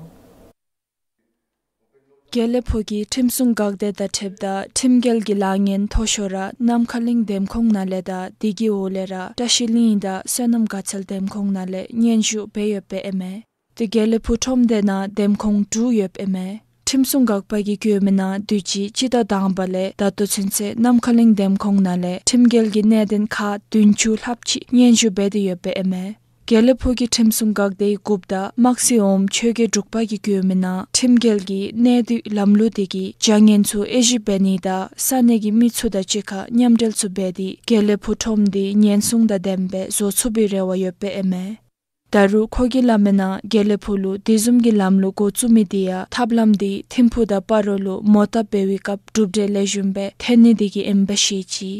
དགེ་ལེགས་ཕུག་གི་ཁྲིམས་སྲུང་འགག་སྡེ་དང་འཁྲིལཝ་ད་ཁྲིམས་འགལ་གྱི་ལཱ་ངན་མཐོ་ཤོས་ར་ནམ་མཁའ་གླིང་འདེམས་ཁོངས་ནང་ལས་དང་དེ་གི་འོག་ལས་ར་བཀྲ་ཤིས་གླིང་དང་བསོད་ནམས་དགའ་ཚལ་འདེམས་ཁོངས་ནང་ལས་སྙན་ཞུ་འབད་ཡོདཔ་ཨིན་མས། ཏེ་དགེ་ལེགས་ཕུག་ཁྲོམ་སྡེ་ནང་འདེམས་ཁོངས་དྲུག་ཡོདཔ་ཨིན་མས། ཁྲིམས་སྲུང་འགག་པ་གིས་བཀོད་མི་ནང་དུས་ཅི་སྤྱི་ཟླ་དང་པ་ལས་ད་ལྟོ་ཚུན་ཚོད་ནམ་མཁའ་གླིང་འདེམས་ཁོངས་ནང་ལས་ཁྲིམས་འགལ་གྱི་གནད་དོན་ཁག་བདུན་ཅུ་ལྷགཔ་ཅིག་སྙན་ཞུ་འབད་དེ་ཡོདཔ་ཨིན་མས། དགེ་ལེགས་ཕུག་གི་ཁྲིམས་སྲུང་འགག་སྡེའི་འགོ་བདག་དམག་སྲིད་འོགམ་ཆོས་རྒྱལ་འབྲུག་པ་གིས་བཀོད་མི་ནང་ཁྲིམས་འགལ་གྱི་གནས་སྡུད་ལམ་ལུགས་དེ་གིས་བྱ་ངན་ཚུ་དབྱེ་ཞིབ་འབད་ནི་དང་ས་གནས་ཀྱི་མི་ཚུ་དང་གཅིག་ཁར་མཉམ་འབྲེལ་ཚུ་འབད་དེ་དགེ་ལེགས་ཕུག་ཁྲོམ་འདི་ཉེན་སྲུང་དང་ལྡནམ་སྦེ་བཟོ་ཚུགས་པའི་རེ་བ་ཡོདཔ་ཨིན་མས། ད་རུང་ཁོ་གིས་སླབ་མི་ནང་དགེ་ལེགས་ཕུག་ལུ་དེ་བཟུམ་གྱི་ལམ་ལུགས་འགོ་བཙུགས་མི་དེ་ཡང་ཐབས་ལམ་དེ་ཐིམ་ཕུག་དང་སྤ་རོ་ལུ་མོ་བཏབ་འབད་བའི་སྐབས་གྲུབ་འབྲས་ལེགས་ཤོམ་སྦེ་ཐོན་ནི་དེ་གིས་ཨིནམ་སྦེ་བཤད་ཅི།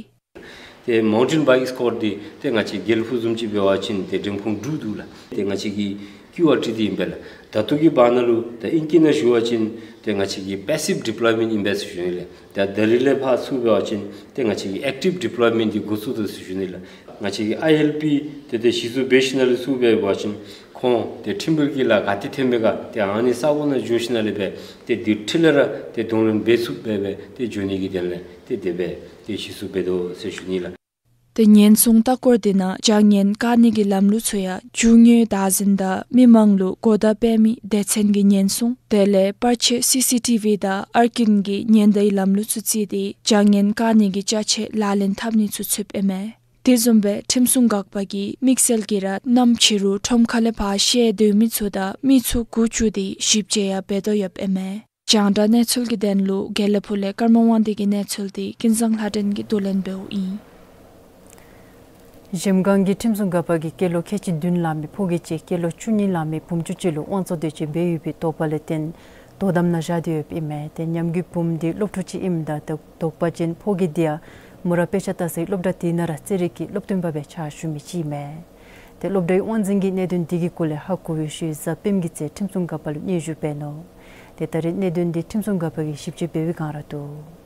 ཏེ་མའུན་ཊེན་བའིཀ་སི་ཀོརསི་འདི་ཏེ་ང་བཅས་དགེ་ལེགས་ཕུག་བཟུམ་ཅིག་འབད་བ་ཅིན་ཏེ་འགྲེམས་ཁོངས་དྲུག་འདུག་ལགས། ཏེ་ང་བཅས་ཀྱིས་ཀུ་ཨར་ཊི་ཏེ་ཨིན་པས་ལགས། ད་ལྟོ་གི་བར་ན་ལུ་ད་ཨིང་སྐད་ནང་ཞུ་བ་ཅིན་ཏེ་ང་བཅས་ཀྱི་པེ་སིབ་ཌི་པོལོའི་མེནཊ་ཨིན་པས་ཟེར་ཞུ་ནི་ལགས། ད་ད་རིས་ལས་ཕར་ཚུར་འབད་བ་ཅིན་ཏེ་ང་བཅས་ཀྱི་ཨེཀ་ཊིབ་ཌི་པོལོའི་མེནཊ་འདི་འགོ་བཙུགས་དོ་ཟེར་ཞུ་ནི་ལགས། ང་བཅས་ཀྱི་ཨའི་ཨེལ་པི་ཏེ་ཏེ་གཞི་བཙུགས་འབད་ཞིནམ་ལས་ཚུར་འབད་བ་ཅིན་ཁོང་ཏེ་ཁྲིམས་འགལ་གྱི་ལཱ་ག་ཏེ་འཐོན་མི་ག་ཏེ་ཨ་ནི་ས་གོ་ནང་འགྱོ་ཞིནམ་ལས་སྦེ་ཏེ་དེ་འཕྲོ་ལས་ར་ཏེ་གདོང་ལེན་འབད་ཚུགསཔ་སྦེ་སྦེ་ཏེ་འགྱོ་ནི་གི་དོན་ལས་ཏེ་དེ་སྦེ་ཏེ་གཞི་བཙུགས་འབད་དོ་ཟེར་ཞུ་ནི་ལགས། ཏེ་ཉེན་སྲུང་ལྟ་སྐོར་དེ་ནང་བྱ་ངན་བཀག་ནི་གི་ལམ་ལུགས་ཚུ་ཡང་རྒྱུ་དངོས་བདག་འཛིན་དང་མི་མང་ལུ་གོ་བརྡ་སྤེལ་མི་སྡེ་ཚན་གྱི་ཉེན་སྲུང་དེ་ལས་པར་ཆས་སི་སི་ཊི་ཝི་དང་ཨར་ཀིན་གྱི་ཉེན་བརྡའི་ལམ་ལུགས་ཚུ་བརྩིས་ཏེ་བྱ་ངན་བཀག་ནི་གི་ཅ་ཆས་ལག་ལེན་འཐབ་ནི་ཚུ་ཚུདཔ་ཨིན་མས། དེ་བཟུམ་སྦེ་ཁྲིམས་སྲུང་འགག་པ་གིས་དམིགས་བསལ་གྱིས་ར་གནམ་ཕྱི་རུ་ཁྲོམ་ཁ་ལས་ཕར་བཤལ་སྡོད་མི་ཚུ་དང་མི་ཚུ་འགོ་བཙུགས་ཏེ་ཞིབ་དཔྱད་ཡང་འབད་དོ་ཡོདཔ་ཨིན་མས། རྒྱང་བསྒྲགས་གནས་ཚུལ་གྱི་དོན་ལུ་དགེ་ལེགས་ཕུག་ལས་ཀརྨ་དབང་འདུས་ཀྱི་གནས་ཚུལ་དེ་ཀུན་བཟང་ལྷ་སྒྲོན་གྱིས་བསྡུ་ལེན་འབདཝ་ཨིན། གཞལམ་སྒང་གི་ཁྲིམས་སྲུང་འགག་པ་གིས་སྐྱེས་ལོ་ཁལ་གཅིག་བདུན་ལང་མི་ཕོ་སྐྱེས་ཅིག་སྐྱེས་ལོ་བཅུ་གཉིས་ལང་མི་བུམོ་ཅུང་ཅིག་ལུ་དབང་བཙོང་འདོད་སྤྱོད་འབད་ཡོད་པའི་དོགས་པ་ལས་བརྟེན་དོ་དམ་ནང་བཞག་སྟེ་ཡོདཔ་ཨིན་མས། ཏེ་ཉམས་རྒུད་བུམོ་འདི་སློབ་ཕྲུག་ཅིག་ཨིནམ་ད་དོགས་པ་ཅན་ཕོ་སྐྱེས་འདི་ཡང་མོ་ར་དཔེ་ཆ་ལྟ་སའི་སློབ་གྲྭ་དེ་ནང་ར་རྩེད་རིགས་ཀྱི་སློབ་སྟོན་པ་སྦེ་ཕྱག་ཞུ་མི་ཅིག་ཨིན་མས། ཏེ་སློབ་གྲྭའི་དབང་འཛིན་གྱིས་གནད་དོན་འདི་གི་སྐོར་ལས་ཧ་གོ་བའི་ཤུལ་གཟའ་སྤེནམ་གྱི་ཚེ་ཁྲིམས་སྲུང་འགག་པ་ལུ་སྙན་ཞུ་འབད་ནུག། ཏེ་ད་རེས་གནད་དོན་འདི་ཁྲིམས་སྲུང་འགག་པ་གིས་ཞིབ་དཔྱད་འབད་བའི་བསྒང་ར་འདུག།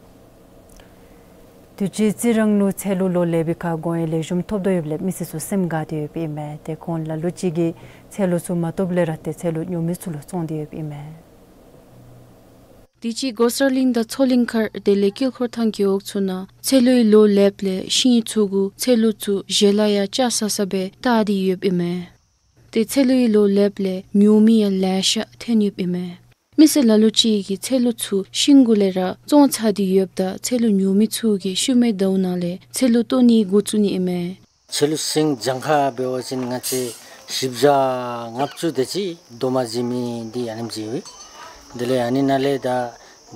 དུས་ཅི་རྩི་རང་ལུ་ཚལ་ལུ་ལོ་ལེགས་པའི་ཁར་དགོངས་ཡངས་ལེགས་ཤོམ་ཐོབ་དོ་ཡོདཔ་ལས་མི་སེར་ཚུ་སེམས་དགའ་སྟེ་ཡོདཔ་ཨིན་མས། ཏེ་ཁོང་ལ་ལུ་ཅིག་གིས་ཚལ་ལུ་ཚུ་མ་ཐོབ་ལས་ར་ཏེ་ཚལ་ལུ་ཉོ་མི་ཚུ་ལུ་བཙོང་སྟེ་ཡོདཔ་ཨིན་མས། དུས་ཅི་མགོ་གསར་གླིང་དང་མཚོ་གླིང་མཁར་དེ་ལས་དཀྱིལ་འཁོར་ཐང་རྒེད་འོག་ཚུ་ནང་ཚལ་ལུའི་ལོ་ལེགསཔ་ལས་ཤིང་ཚུ་གུ་ཚལ་ལུ་ཚུ་བཞེས་ལཱ་ཡང་རྐྱབ་ས་ས་སྦེ་བཏགས་ཏེ་ཡོདཔ་ཨིན་མས། ཏེ་ཚལ་ལུའི་ལོ་ལེགསཔ་ལས་ཉོ་མི་ཡང་ལེ་ཤ་ཐོན་ཡོདཔ་ཨིན་མས། མི་སེར་ལ་ལུ་ཅིག་གིས་ཚལ་ལུ་ཚུ་ཤིང་གུ་ལས་ར་བཙོང་ཚར་ཏེ་ཡོདཔ་ད་ཚལ་ལུ་ཉོ་མི་ཚུ་གིས་ཤུལ་མའི་ཟླཝ་ནང་ལས་ཚལ་ལུ་བཏོག་ནི་འགོ་བཙུགས་ནི་ཨིན་མས། ཚལ་ལུ་ཤིང་གྱངས་ཁ་འབད་བ་ཅིན་ང་བཅས་བཞི་བརྒྱ་ལྔ་བཅུ་དེ་ཅིག་རྡོག་མ་བརྗེ་མི་འདི་ཨ་ནེམ་ཅིག་ཡོད། དེ་ལས་ཨ་ནི་ནང་ལས་ད་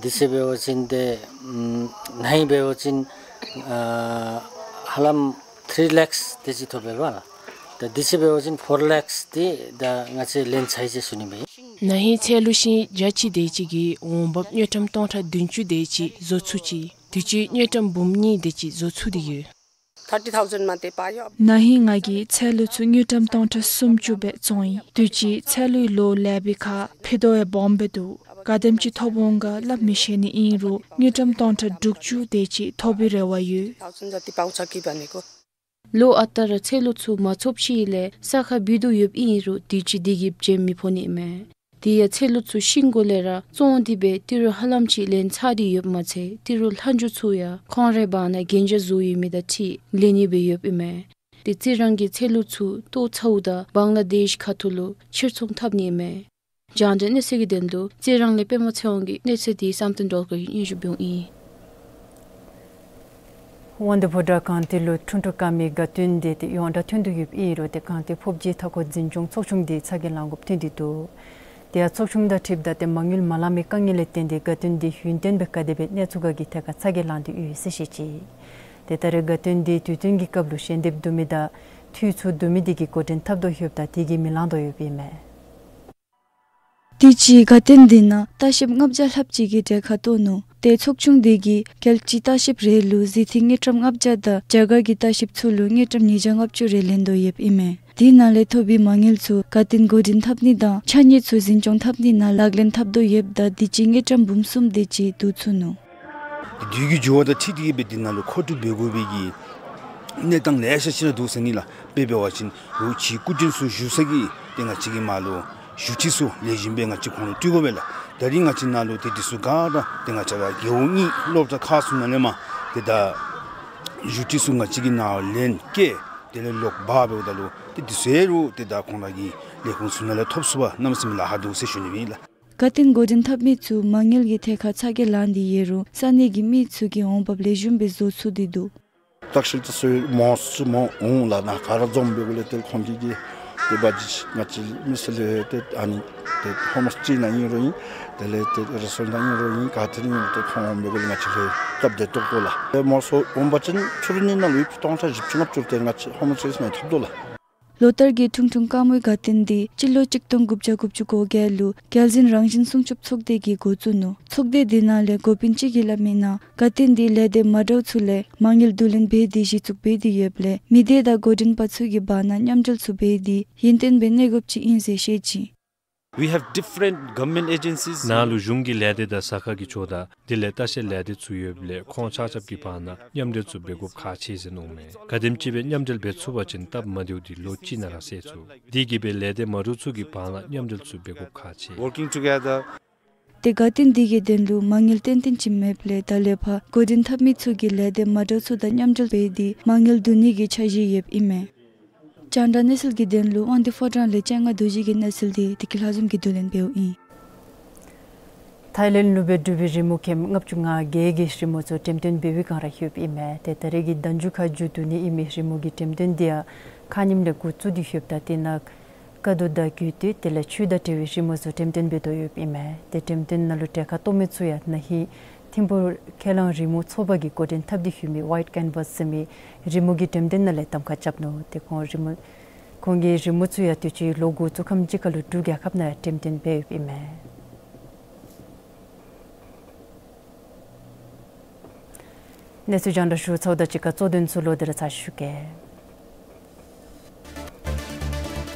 དུས་ཅི་འབད་བ་ཅིན་ཏེ་ཨམ་ན་ཧིང་འབད་བ་ཅིན་ཨ་ཧ་ལམ་ཐི་རི་ལེགསི་དེ་ཅིག་ཐོབ་པས་པ་ལགས། ད་དུས་ཅི་འབད་བ་ཅིན་ཕོར་ལེགསི་དེ་ད་ང་བཅས་ལེན་ཚར་ཡི་ཟེར་ཞུ་ནི་མས། ན་ཧིང་ཚལ་ལུ་ཤིང་བརྒྱ་ཅིག་དེ་ཅིག་གི་འོང་འབབ་དངུལ་ཀྲམ་སྟོང་ཕྲག་བདུན་ཅུ་དེ་ཅིག་བཟོ་ཚུགས་ཅི། དུས་ཅི་དངུལ་ཀྲམ་འབུམ་གཉིས་དེ་ཅིག་བཟོ་ཚུགས་ཏེ་ཡོད། Thirty thousand མ་དེ་པ་ཡོད། ན་ཧིང་ང་གིས་ཚལ་ལུ་ཚུ་དངུལ་ཀྲམ་སྟོང་ཕྲག་སུམ་ཅུ་སྦེ་བཙོང་ཡི། དུས་ཅི་ཚལ་ལུའི་ལོ་ལེགས་པའི་ཁར་ཕུད་རྡོག་ཡང་སྦོམ་སྦེ་འདུག། ག་དེམ་ཅིག་ཐོབ་འོང་ག་སླབ་མི་ཤེས་ནི་ཨིན་རུང་དངུལ་ཀྲམ་སྟོང་ཕྲག་དྲུག་ཅུ་དེ་ཅིག་ཐོབ་པའི་རེ་བ་ཡོད། Thousand ཇ་ཏི་པའུ་ཆ་ཀི་བ་ནི་གོ། ལོ་ཨ་རྟག་ར་ཚལ་ལུ་ཚུ་མ་ཚོགས་ཅིག་ལས་ས་ཁར་བུད་དོ་ཡོདཔ་ཨིན་རུང་དུས་ཅི་དེ་གིས་བྱེམ་མི་ཕོག་ནི་མས། དེ་ཡང་ཚལ་ལུ་ཚུ་ཤིང་གུ་ལས་ར་བཙོང་སྟེ་སྦེ་ཏི་རུ་ཧ་ལམ་ཅིག་ལེན་ཚར་ཏེ་ཡོདཔ་མ་ཚད་ཏི་རུ་ལྷག་མཇུག་ཚུ་ཡང་ཁོང་རའི་བར་ན་གན་རྒྱ་བཟོ་ཡོད་མི་དང་འཁྲིལ་ལེན་ནི་སྦེ་ཡོདཔ་ཨིན་མས། དེ་རྩི་རང་གི་ཚལ་ལུ་ཚུ་བཏོག་ཚརཝ་ད་བང་ལ་དེཤ་ཁ་ཐུག་ལུ་ཕྱིར་ཚོང་འཐབ་ནི་མས། རྒྱང་བསྒྲགས་གནས་ཚུལ་གྱི་དོན་ལུ་རྩི་རང་ལས་པདྨ་ཚེ་དབང་གི་གནས་ཚུལ་དེ་བསམ་གཏན་སྒྲོལ་དཀར་གྱིས་སྙན་ཞུ་འབདཝ་ཨིན། དབང་འདུས་ཕོ་བྲང་སྒང་སྟེང་ལུ་ཁྲུང་ཁྲུང་ཀ་མི་དགའ་སྟོན་དེ་ཏེ་ཡོངས་གྲགས་ཐོན་དོ་ཡོདཔ་ཨིན་རུང་ཏེ་སྒང་སྟེང་ཕོབ་སྦྱིས་མཐའ་འཁོར་འཛིན་སྐྱོང་ཚོགས་ཆུང་དེ་ཚ་གྱང་ལང་དགོཔ་ཐོན་ཏེ་འདུག། དེ་ཡང་ཚོགས་ཆུང་དང་འཁྲིལཝ་ད་ཏེ་མ་དངུལ་མ་ལང་མི་དཀའ་ངལ་ལས་བརྟེན་ཏེ་དགའ་སྟོན་དེ་ཡུན་བརྟན་སྦེ་ག་དེ་སྦེ་གནས་ཚུགས་ག་གི་ཐད་ཁར་ཚ་གྱང་ལང་སྟེ་ཡོད་ཟེར་བཤད་ཅི། ཏེ་ད་རེས་དགའ་སྟོན་དེ་དུས་སྟོན་གྱི་སྐབས་ལུ་ཞལ་འདེབས་བསྡུ་མི་དང་འཐུས་ཚུ་བསྡུ་མི་དེ་གིས་འགོ་འདྲེན་འཐབ་དོ་ཡོདཔ་ད་དེ་གིས་མི་ལང་དོ་ཡོདཔ་ཨིན་མས། དུས་ཅི་དགའ་སྟོན་དེ་ནང་ལྟ་བཤལཔ་ལྔ་བརྒྱ་ལྷགཔ་ཅིག་གིས་གྲལ་ཁར་གཏོགས་ནུག། ཏེ་ཚོགས་ཆུང་དེ་གིས་རྐྱངམ་གཅིག་ལྟ་བཤལཔ་རེ་ལུ་གཟིགས་ཐིག་དངུལ་ཀྲམ་ལྔ་བརྒྱ་དང་རྒྱ་གར་གྱི་ལྟ་བཤལཔ་ཚུ་ལུ་དངུལ་ཀྲམ་ཉིས་བརྒྱ་ལྔ་བཅུ་རེ་ལེན་དོ་ཡོདཔ་ཨིན་མས། དེ་ནང་ལས་ཐོབ་པའི་མ་དངུལ་ཚུ་དགའ་སྟོན་འགོ་འདྲེན་འཐབ་ནི་དང་ཕྱགས་སྙིགས་ཚུ་འཛིན་སྐྱོང་འཐབ་ནི་ནང་ལག་ལེན་འཐབ་དོ་ཡོདཔ་ད་དུས་ཅི་དངུལ་ཀྲམ་འབུམ་གསུམ་དེ་ཅིག་བསྡུ་ཚུགས་ནུག། དུས་ཀྱི་འགྱུར་བ་དང་འཁྲིལ་ཏེ་གིས་སྦེ་དེ་ནང་ལུ་མཁོ་སྤྲོད་འབད་དགོ་པའི་གི་གནས་སྟངས་ལེ་ཤ་ཅིག་ར་འདུག་ཟེར་ནི་ལགས། དཔེ་འབད་བ་ཅིན་རོགས་ཕྱིའི་སྐུ་མགྲོན་ཚུ་བཞུགས་ས་གི་ཏེ་ང་བཅས་ཀྱི་མར་ལུ་བཞུགས་ཁྲི་ཚུ་ལེགས་ཤོམ་སྦེ་ང་བཅས་ཁོང་ལུ་སྤྲོད་དགོ་པས་ལགས། ད་རིས་ང་བཅས་ནཱ་ལུ་ཏེ་དེ་ཚུ་ག་ར་ཏེ་ང་བཅས་ར་རྒེད་འོག་གཉིས་སློབ་གྲྭ་ཁག་ཚུ་ནང་ལས་མར་ཏེ་ད་བཞུགས་ཁྲི་ཚུ་ང་བཅས་ཀྱིས་ནཱ་ལེན་བསྐྱལ། དེ་ལས་ལོག་འབག་འབདཝ་ད་ལུ་ཏེ་དེ་ཚུ་ཡང་རོགས་ཏེ་ད་ཁོང་ར་གི་ལས་ཁུངས་ཚུ་ནང་ལས་ཐོབ་ཚུགས་པར་གནམ་མེད་ས་མེད་ལཱ་ཁག་འདུག་ཟེར་ཞུ་ནི་ཨིན་ལགས། དགའ་སྟོན་འགོ་འདྲེན་འཐབ་མི་ཚུ་མ་དངུལ་གྱི་ཐད་ཁར་ཚ་གྱང་ལང་སྟེ་ཡོད་རུང་ས་གནས་ཀྱི་མི་ཚུ་གིས་འོང་འབབ་ལེགས་ཤོམ་སྦེ་བཟོ་ཚུགས་ཏེ་འདུག། ལྟ་བཤལ་ཚུ་མང་སུ་མང་འོང་ལགས། ནཱ་ག་ར་འཛོམས་འབད་འབདཝ་ལས་ཏེ་ཁོང་གིས་ཀྱིས་ ཏེ་འབད་བ་ཅིན་ང་བཅས་མི་སེར་ལུ་ཏེ་ཨ་ནི་ཏེ་ཧོམ་སི་ཊེ་ནང་ཨིན་རུང་ཨིན། དེ་ལས་ཏེ་རི་སོརཊ་ནང་ཨིན་རུང་ཨིན། ག་ཏེ་ཨིན་རུང་ཏེ་ཁོང་མི་དགོ་ལས་ང་བཅས་ལུ་སྟབས་བདེ་ཏོག་ཏོ་ལགས། ཏེ་མང་ཤོས་འོང་པ་ཅིན་ཕྱི་རུ་ནི་ནང་ལུ་སྟོང་ཕྲག་བཞི་བཅུ་ལྔ་བཅུ་དེ་ང་བཅས་ཧོམ་སི་ཊེ་ནང་ཐོབ་དོ་ལགས། ལོ་ལྟར་གྱི་ཁྲུང་ཁྲུང་དཀར་མོའི་དགའ་སྟོན་འདི་སྤྱི་ལོ་གཅིག་སྟོང་དགུ་བརྒྱ་དགུ་བཅུ་གོ་བརྒྱད་ལུ་རྒྱལ་སྲིད་རང་བཞིན་སྲུང་སྐྱོབ་ཚོགས་སྡེ་གིས་འགོ་བཙུགས་ནུག། ཚོགས་སྡེ་འདི་ནང་ལས་འགོ་དཔོན་ཅིག་གིས་སླབ་མི་ནང་དགའ་སྟོན་འདི་ལས་སྡེ་མ་འདྲཝ་ཚུ་ལས་མ་དངུལ་བསྡུ་ལེན་འབད་དེ་གཞི་བཙུགས་འབད་དེ་ཡོདཔ་ལས་མི་སྡེ་དང་འགོ་འདྲེན་པ་ཚུ་གི་བར་ན་མཉམ་འབྲེལ་ཚུ་འབད་དེ་ཡུན་བརྟན་སྦེ་གནས་དགོཔ་ཅིག་ཨིན་ཟེར་བཤད་ཅི། We have different government agencies. ནཱ་ལུ་གཞུང་གི་ལས་སྡེ་དང་ཟ་ཁང་གི་ཕྱོགས་དང་དེ་ལས་ལྟ་བཤལ་ལས་སྡེ་ཚུ་ཡོདཔ་ལས་ཁོང་ཆ་ཁྱབ་ཀྱི་བར་ན་མཉམ་འབྲེལ་ཚུ་འབད་དགོཔ་ཁག་ཆེ་ཟེར་མནོཝ་མས། ག་དེམ་ཅིག་སྦེ་མཉམ་འབྲེལ་འབད་ཚུགས་པ་ཅིན་སྟབས་མ་བདེཝ་འདི་ལོ་གཅིག་ནང་ར་སེལ་ཚུགས། དེ་གིས་སྦེ་ལས་སྡེ་མ་འདྲཝ་ཚུ་གི་བར་ན་མཉམ་འབྲེལ་ཚུ་འབད་དགོཔ་ཁག་ཆེ། Working together. ཏེ་དགའ་སྟོན་འདི་གི་དོན་ལུ་མ་དངུལ་ཏན་ཏན་ཅིག་མེདཔ་ལས་ད་ལས་ཕར་འགོ་འདྲེན་འཐབ་མི་ཚུ་གིས་ལས་སྡེ་མ་འདྲཝ་ཚུ་དང་མཉམ་འབྲེལ་འབད་དེ་མ་དངུལ་བསྡུ་ནི་གི་འཆར་གཞི་ཡོདཔ་ཨིན་མས། རྒྱང་བསྒྲགས་གནས་ཚུལ་གྱི་དོན་ལུ་དབང་འདུས་ཕོ་བྲང་ལས་སྤྱན་སྔ་རྡོ་རྗེ་གི་གནས་ཚུལ་འདི་བདེ་སྐྱིད་ལྷ་འཛོམས་ཀྱིས་བསྡུ་ལེན་འབདཝ་ཨིན། ཐའི་ལེནཌ་ལུ་སྦེ་འབྲུག་པའི་རི་མོ་མཁན་ལྔ་བཅུ་ང་བརྒྱད་ཀྱི་རི་མོ་ཚུ་འགྲེམས་སྟོན་འབད་བའི་བསྒང་ར་ལྷོདཔ་ཨིན་མས། ཏེ་ད་རེས་ཀྱི་ཟླ་མཇུག་ཁར་མཇུག་བསྡུ་ནི་ཨིན་མི་རི་མོ་གི་འགྲེམས་སྟོན་འདི་ཡང་ཁ་ཉིནམ་ལས་འགོ་བཙུགས་ཏེ་ལྷོདཔ་ད་དེ་ནང་དཀའ་སྡུག་དང་རྒུད་འཐུས་དེ་ལས་ཆོས་དང་འབྲེལ་བའི་རི་མོ་ཚུ་འགྲེམས་སྟོན་འབད་དོ་ཡོདཔ་ཨིན་མས། ཏེ་འགྲེམས་སྟོན་ནང་ལུ་གྲལ་ཁར་གཏོགས་མི་ཚུ་ཡང་ན་ཧིང་ཐིམ་ཕུག་ཁས་བླངས་རི་མོ་ཚོགས་པ་གིས་འགོ་འདྲེན་འཐབ་སྟེ་ལྷོད་མི་ཝའིཊ་ཀེན་བཱས་ཟེར་མི་རི་མོ་གི་འགྲེམས་སྟོན་ནང་ལས་གདམ་ཁ་རྐྱབ་ནུག། ཏེ་ཁོང་རི་མོ་ཁོང་གི་རི་མོ་ཚུ་ཡང་དུས་ཅི་ལོ་འགོ་བཙུགས་ཁམས་ཅིག་ཁར་ལུ་འབྲུག་རྒྱལ་ཁབ་ནང་ཡང་འགྲེམས་སྟོན་འབད་ཡོདཔ་ཨིན་མས། གནས་ཚུལ་རྒྱང་བསྒྲགས་ཞུ་ཚརཝ་དང་གཅིག་ཁར་གཙོ་དོན་ཚུ་ལོག་སྟེ་ར་ཚར་ཞུ་གེ།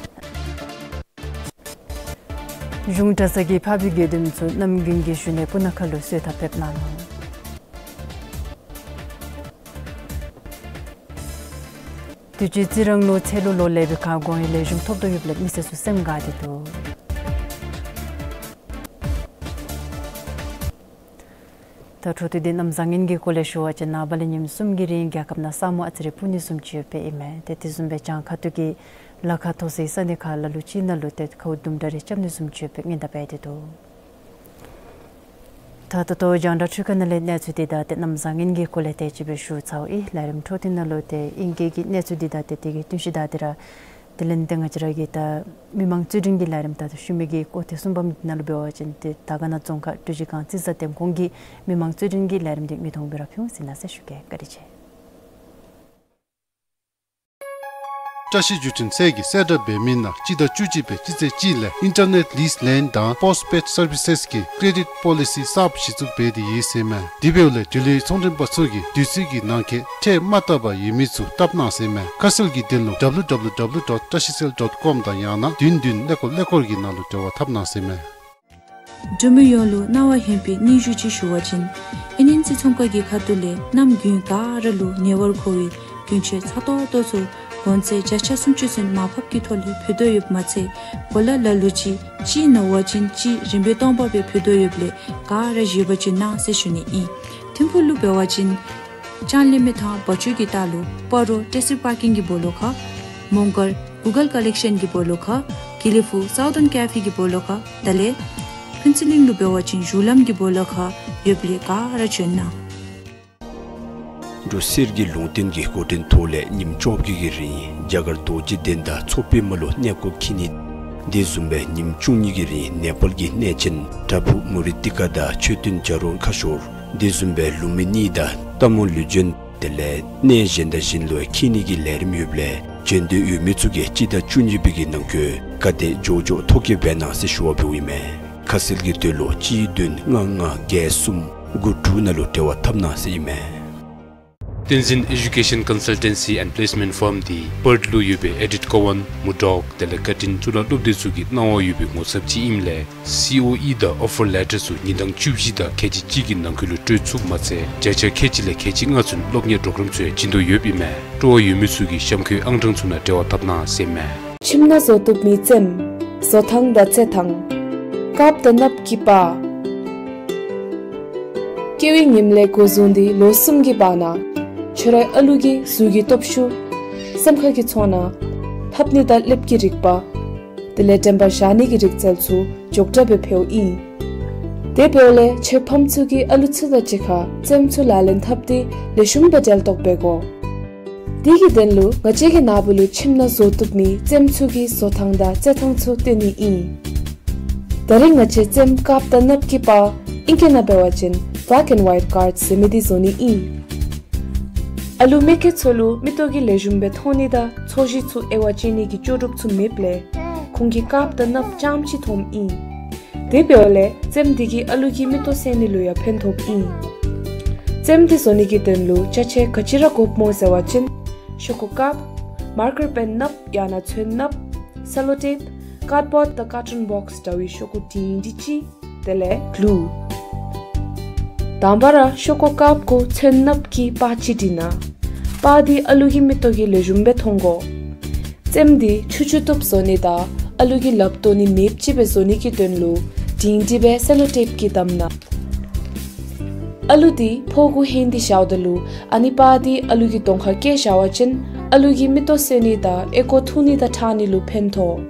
གཞུང་གྲྭ་ཚང་གི་འཕགས་པའི་དགེ་འདུན་ཚུ་གནམ་དགུན་གྱི་ཞུ་ནི་སྤུ་ན་ཁ་ལུ་གསོལ་ཐབ་ཕེབས་གནང་ནུག། དུས་ཅི་རྩི་རང་ལུ་ཚལ་ལུ་ལོ་ལེགས་པའི་ཁར་དགོངས་ཡངས་ལེགས་ཤོམ་ཐོབ་དོ་ཡོདཔ་ལས་མི་སེར་ཚུ་སེམས་དགའ་སྟེ་འདུག། ད་འཕྲོ་མཐུད་དེ་གནམ་བཟང་ངན་གྱི་སྐོར་ལས་ཞུ་བ་ཅིན་ནངས་པ་ལས་ཉིནམ་གསུམ་གྱི་རིང་རྒྱལ་ཁབ་ནང་ས་སྨུག་ཨ་ཙི་རེ་སྤུབ་ནི་བཟུམ་ཅིག་ཡོདཔ་ཨིན་མས། ཏེ་དེ་བཟུམ་སྦེ་བྱང་ཁ་ཐུག་གི་ལ་ཁ་མཐོ་སའི་ས་གནས་ཁག་ལ་ལུ་ཅིག་ནང་ལུ་ཏེ་ཁཝ་དུམ་གྲ་རེ་རྐྱབ་ནི་བཟུམ་ཅིག་ཡོདཔ་སྦེ་སྔོན་བརྡ་འབད་དེ་འདུག། ད་ད་ལྟོ་རྒྱང་བསྒྲགས་འཕྲུལ་ཁང་ནང་ལས་གནས་ཚུལ་འདི་དང་ཏེ་གནམ་བཟང་ངན་གྱི་སྐོར་ལས་དེ་ཅིག་སྦེ་ཞུ་ཚརཝ་ཨིན། ལས་རིམ་འཕྲོ་མཐུད་ནང་ལུ་ཏེ་ཨིང་སྐད་ཀྱི་གནས་ཚུལ་འདི་དང་ཏེ་དེ་གི་བསྟུན་གཞི་དང་དེ་ར་དེ་ལས་ཏེ་ང་བཅས་ར་གི་ད་མི་མང་རྩོད་འགྲན་གྱི་ལས་རིམ་ད་ལྟོ་ཞུ་མི་གི་སྐོར་དེ་གསུམ་པམ་འདི་ནང་ལུ་འབད་བ་ཅིན་ཏེ་དར་དཀར་ན་རྫོང་ཁག་འབྲུག་རྗེས་སྒང་རྩི་བཟའ་འདེམས་ཁོངས་ཀྱི་མི་མང་རྩོད་འགྲན་གྱི་ལས་རིམ་འདི་མིག་མཐོང་སྦེ་ར་ཕུལ་ཟེར་ན་ཟེར་ཞུ་གེ། བཀའ་དྲིན་ཆེ། བཀྲ་ཤིས་བརྒྱུད་འཕྲིན་ཚད་ཀྱི་གསལ་བསྒྲགས་འབད་མི་ནང་སྤྱི་ཟླ་བཅུ་གཅིག་པའི་སྤྱི་ཚེས་གཅིག་ལས་ཨིན་ཊར་ནེཊ་ལིསི་ལེན་དང་པོསཊ་པེཌ་སར་བི་སེསི་གི་ཀེ་རེ་ཌིཊ་པོ་ལི་སི་གསརཔ་གཞི་བཙུགས་འབད་དེ་ཡོད་ཟེར་མས། དེ་འབདཝ་ལས་འབྲེལ་ཡོད་ཚོང་མགྲོན་པ་ཚུ་གིས་དུས་ཚོད་ཀྱི་ནང་འཁོད་ཁྲལ་མ་བཏབ་པར་ཡོད་མི་ཚུ་བཏབ་གནང་ཟེར་མས། ཁ་གསལ་གྱི་དོན་ལུ་ཌབ་ལུ་ཌབ་ལུ་ཌབ་ལུ་ཌོཊ་བཀྲ་ཤིས་སེལ་ཌོཊ་ཀོམ་དང་ཡང་ན་བདུན་བདུན་ཀླད་ཀོར་ཀླད་ཀོར་གྱི་ནང་ལུ་འབྲེལ་བ་འཐབ་གནང་ཟེར་མས། འབྲུག་མི་ཡོངས་ལུ་གནང་བ་ཧན་པའི་སྙན་ཞུ་ཅིག་ཞུ་བ་ཅིན་ཨིན་ནིང་རྩིས་ཚོང་ཁང་གི་ཁ་ཐུག་ལས་གནམ་དགུན་ག་ར་ལུ་ཉེ་བར་མཁོ་བའི་གྱོན་ཆས་ཚ་ཏོག་ཏོ་ཚུ་གོང་ཚད་བརྒྱ་ཆ་སུམ་ཅུ་ཚུན་མར་ཕབ་ཀྱི་ཐོག་ལས་ཕུལ་དོ་ཡོདཔ་མ་ཚད་གོ་ལ་ལ་ལུ་ཅིག་གཅིག་ནང་འབད་བ་ཅིན་གཅིག་རིན་པ་སྟོང་པ་སྦེ་ཕུལ་དོ་ཡོདཔ་ལས་ག་ར་བཞེས་པ་ཅིན་གནང་ཟེར་ཞུ་ནི་ཨིན། ཐིམ་ཕུག་ལུ་འབད་བ་ཅིན་ལྕང་གླིང་མི་ཐང་བ་ཅུ་གི་ལྟག་ལུ་སྤ་རོ་ཊེ་སི་པར་ཀིང་གི་སྦོ་ལོགས་ཁར་མོང་སྒར་གུ་གལ་ཀ་ལེག་ཤཱན་གྱི་སྦོ་ལོགས་ཁར་དགེ་ལེགས་ཕུག་སའུ་ཐརན་ཀེ་ཕེ་གི་སྦོ་ལོགས་ཁར་དེ་ལས་ཕུན་ཚོགས་གླིང་ལུ་འབད་བ་ཅིན་གཞུང་ལམ་གྱི་སྦོ་ལོགས་ཁར་ཡོདཔ་ལས་ག་ར་བྱོན་གནང་། འབྲུག་གསེར་གྱི་ལུང་བསྟན་གྱི་འགོ་འདྲེན་ཐོག་ལས་ཉིནམ་བཅོ་བརྒྱད་ཀྱི་རིང་རྒྱ་གར་རྡོ་རྗེ་གདན་དང་མཚོ་པདྨ་ལུ་གནས་སྐོར་འཁྱིད་ནི། དེ་བཟུམ་སྦེ་ཉིནམ་བཅུ་གཉིས་ཀྱི་རིང་ནེ་པཱལ་གྱི་གནས་ཆེན་བྲག་ཕུག་མུ་རི་ཏི་ཀ་དང་མཆོད་རྟེན་བྱ་རུང་ཁ་ཤོར། དེ་བཟུམ་སྦེ་ལུང་མི་གཉིས་དང་རྟ་མོ་ལུ་བྱོན། དེ་ལས་གནས་གཞན་དང་གཞན་ལུ་འཁྱིད་ནི་གི་ལས་རིམ་ཡོདཔ་ལས་བྱོན་འདོད་ཡོད་མི་ཚུ་གིས་སྤྱི་ཟླ་བཅུ་གཉིས་པའི་གི་ནང་འཁོད་ག་དེ་མགྱོགས་མགྱོགས་ཐོ་བཀོད་འབད་གནང་ཟེར་ཞུ་བ་འབདཝ་ཨིན་མས། ཁ་གསལ་གྱི་དོན་ལུ་གཅིག་བདུན་ལྔ་ལྔ་བརྒྱད་གསུམ་དགུ་དྲུག་ནང་ལུ་འབྲེལ་བ་འཐབ་གནང་ཟེར་ཨིན་མས། བསྟན་འཛིན་ཨེ་ཌུ་ཀེ་ཤཱན་ཀོན་སཱལ་ཊེན་སི་ཨེནཌ་པི་ལེསི་མེནཊ་ཕརམ་འདི་པརཐ་ལུ་ཡོད་པའི་ཨེ་ཌིཐ་ཀོ་ཝཱན་མུར་ཌོག་དེ་ལས་ཀར་ཊིན་གཙུག་ལག་སློབ་སྡེ་ཚུ་གིས་གནང་བ་ཡོད་པའི་ངོ་ཚབ་ཅིག་ཨིནམ་ལས་སི་ཨོ་ཨི་དང་ཨོ་ཕར་ལེ་ཊར་ཚུ་ཉིན་གྲངས་བཅུ་བཞི་དང་ཁལ་གཅིག་གཅིག་གི་ནང་འཁོད་ལུ་སྤྲོད་ཚུགསཔ་མ་ཚད་བརྒྱ་ཆ་ཁལ་གཅིག་ལས་ཁལ་གཅིག་ལྔ་ཚུན་སློབ་གཉེར་པོརོ་གརམ་ཚུ་ཡང་བྱིན་དོ་ཡོདཔ་ཨིན་མས། སྤྲོ་བ་ཡོད་མི་ཚུ་གིས་གཤམ་འཁོད་ཨང་གྲངས་ཚུ་ནང་འབྲེལ་བ་འཐབ་གནང་ཟེར་མས། ཁྱིམ་ནང་བཟོ་བཏུབ་མི་རྩེདམོ། བཟོ་ཐངས་དང་རྩེད་ཐངས། དཀརཔོ་དང་གནགཔོ་གི་པར། སྐྱེ་བའི་ཉིནམ་ལས་འགོ་བཟུང་སྟེ་ལོ་གསུམ་གྱི་བར་ན་ཁྱོད་རའི་ཨ་ལུ་གི་གཟུགས་ཀྱི་སྟོབས་ཤུགས། སེམས་ཁ་གི་ཚོར་སྣང་། ལྷབ་ནི་དང་ལྷེབ་ཀྱི་རིག་པ། དེ་ལས་དྲན་པ་བཞག་ནི་གི་རིག་རྩལ་ཚུ་མགྱོགས་དྲགས་སྦེ་འཕེལཝ་ཨིན། དེ་འབདཝ་ལས་ཁྱོད་ཕམ་ཚུ་གིས་ཨ་ལུ་ཚུ་དང་གཅིག་ཁར་རྩེདམོ་ཚུ་ལག་ལེན་འཐབ་སྟེ་ལེགས་ཤོམ་སྦེ་འབྲེལ་གཏོགས་འབད་དགོ། དེ་གི་དོན་ལུ་ང་བཅས་ཀྱིས་ན་བུ་ལུ་ཁྱིམ་ནང་བཟོ་བཏུབ་ནི་རྩེདམོ་ཚུ་གི་བཟོ་ཐངས་དང་རྩེད་ཐངས་ཚུ་སྟོན་ནི་ཨིན། ད་རིས་ང་བཅས་རྩེདམོ་རྐབ་དང་སྣབས་ཀྱི་པར་ཨིང་སྐད་ནང་འབད་བ་ཅིན་black and white card ཟེར་མི་འདི་བཟོ་ནི་ཨིན། ཨ་ལུ་མེ་སྐྱེས་ཚུ་ལུ་མིག་ཏོ་གིས་ལེགས་ཤོམ་སྦེ་མཐོང་ནི་དང་ཚོས་གཞི་ཚུ་དབྱེ་བ་དཔྱད་ནི་གི་ལྕོགས་གྲུབ་ཚུ་མེདཔ་ལས་ཁོང་གིས་རྐབ་དང་སྣབས་རྐྱངམ་ཅིག་མཐོངམ་ཨིན། དེ་འབདཝ་ལས་རྩེདམོ་འདི་གིས་ཨ་ལུ་གི་མིག་ཏོ་གསལ་ནི་ལུ་ཡང་ཕན་ཐོགསཔ་ཨིན། རྩེདམོ་འདི་བཟོ་ནི་གི་དོན་ལུ་ཅ་ཆས་ག་ཅི་ར་དགོཔ་སྨོ་ཟེར་བ་ཅིན་ཤོག་ཀུ་རྐབ། མར་ཀར་པེན་སྣབས་ཡང་ན་ཚོན་སྣབས། སེ་ལོ་ཊེབ། ཀཱཌ་བོཌ་དང་ཀར་ཊུན་བོགས་འདྲ་བའི་ཤོག་ཀུ་འབྲིང་འབྲིང་ཅིག། དེ་ལས་གླུ། དང་པ་ར་ཤོག་ཀུ་རྐབ་གུ་ཚོན་སྣབས་ཀྱི་པར་ཅིག་བྲི་གནང་། པར་འདི་ཨ་ལུ་གི་མིག་ཏོ་གིས་ལེགས་ཤོམ་སྦེ་མཐོང་དགོ། རྩེདམོ་འདི་ཆུང་ཆུང་བཏུབ་བཟོ་ནི་དང་ཨ་ལུ་གིས་ལགཔ་བཏོག་ནི་མེདཔ་ཅིག་སྦེ་བཟོ་ནི་གི་དོན་ལུ་འབྲིང་འབྲིང་སྦེ་སེ་ལོ་ཊེབ་ཀྱིས་བསྡམ་གནང་། ཨ་ལུ་འདི་ཕོཝ་གུ་ཧན་ཏེ་བཞགཔ་ད་ལུ་ཨ་ནི་པར་འདི་ཨ་ལུ་གི་གདོང་ཁར་བཀལ་བཞག་པ་ཅིན་ཨ་ལུ་གི་མིག་ཏོ་གསལ་ནི་དང་ཨོལ་ཀོ་འཐུང་ནི་དང་ཁྲག་ནི་ལུ་ཕན་ཐོགས།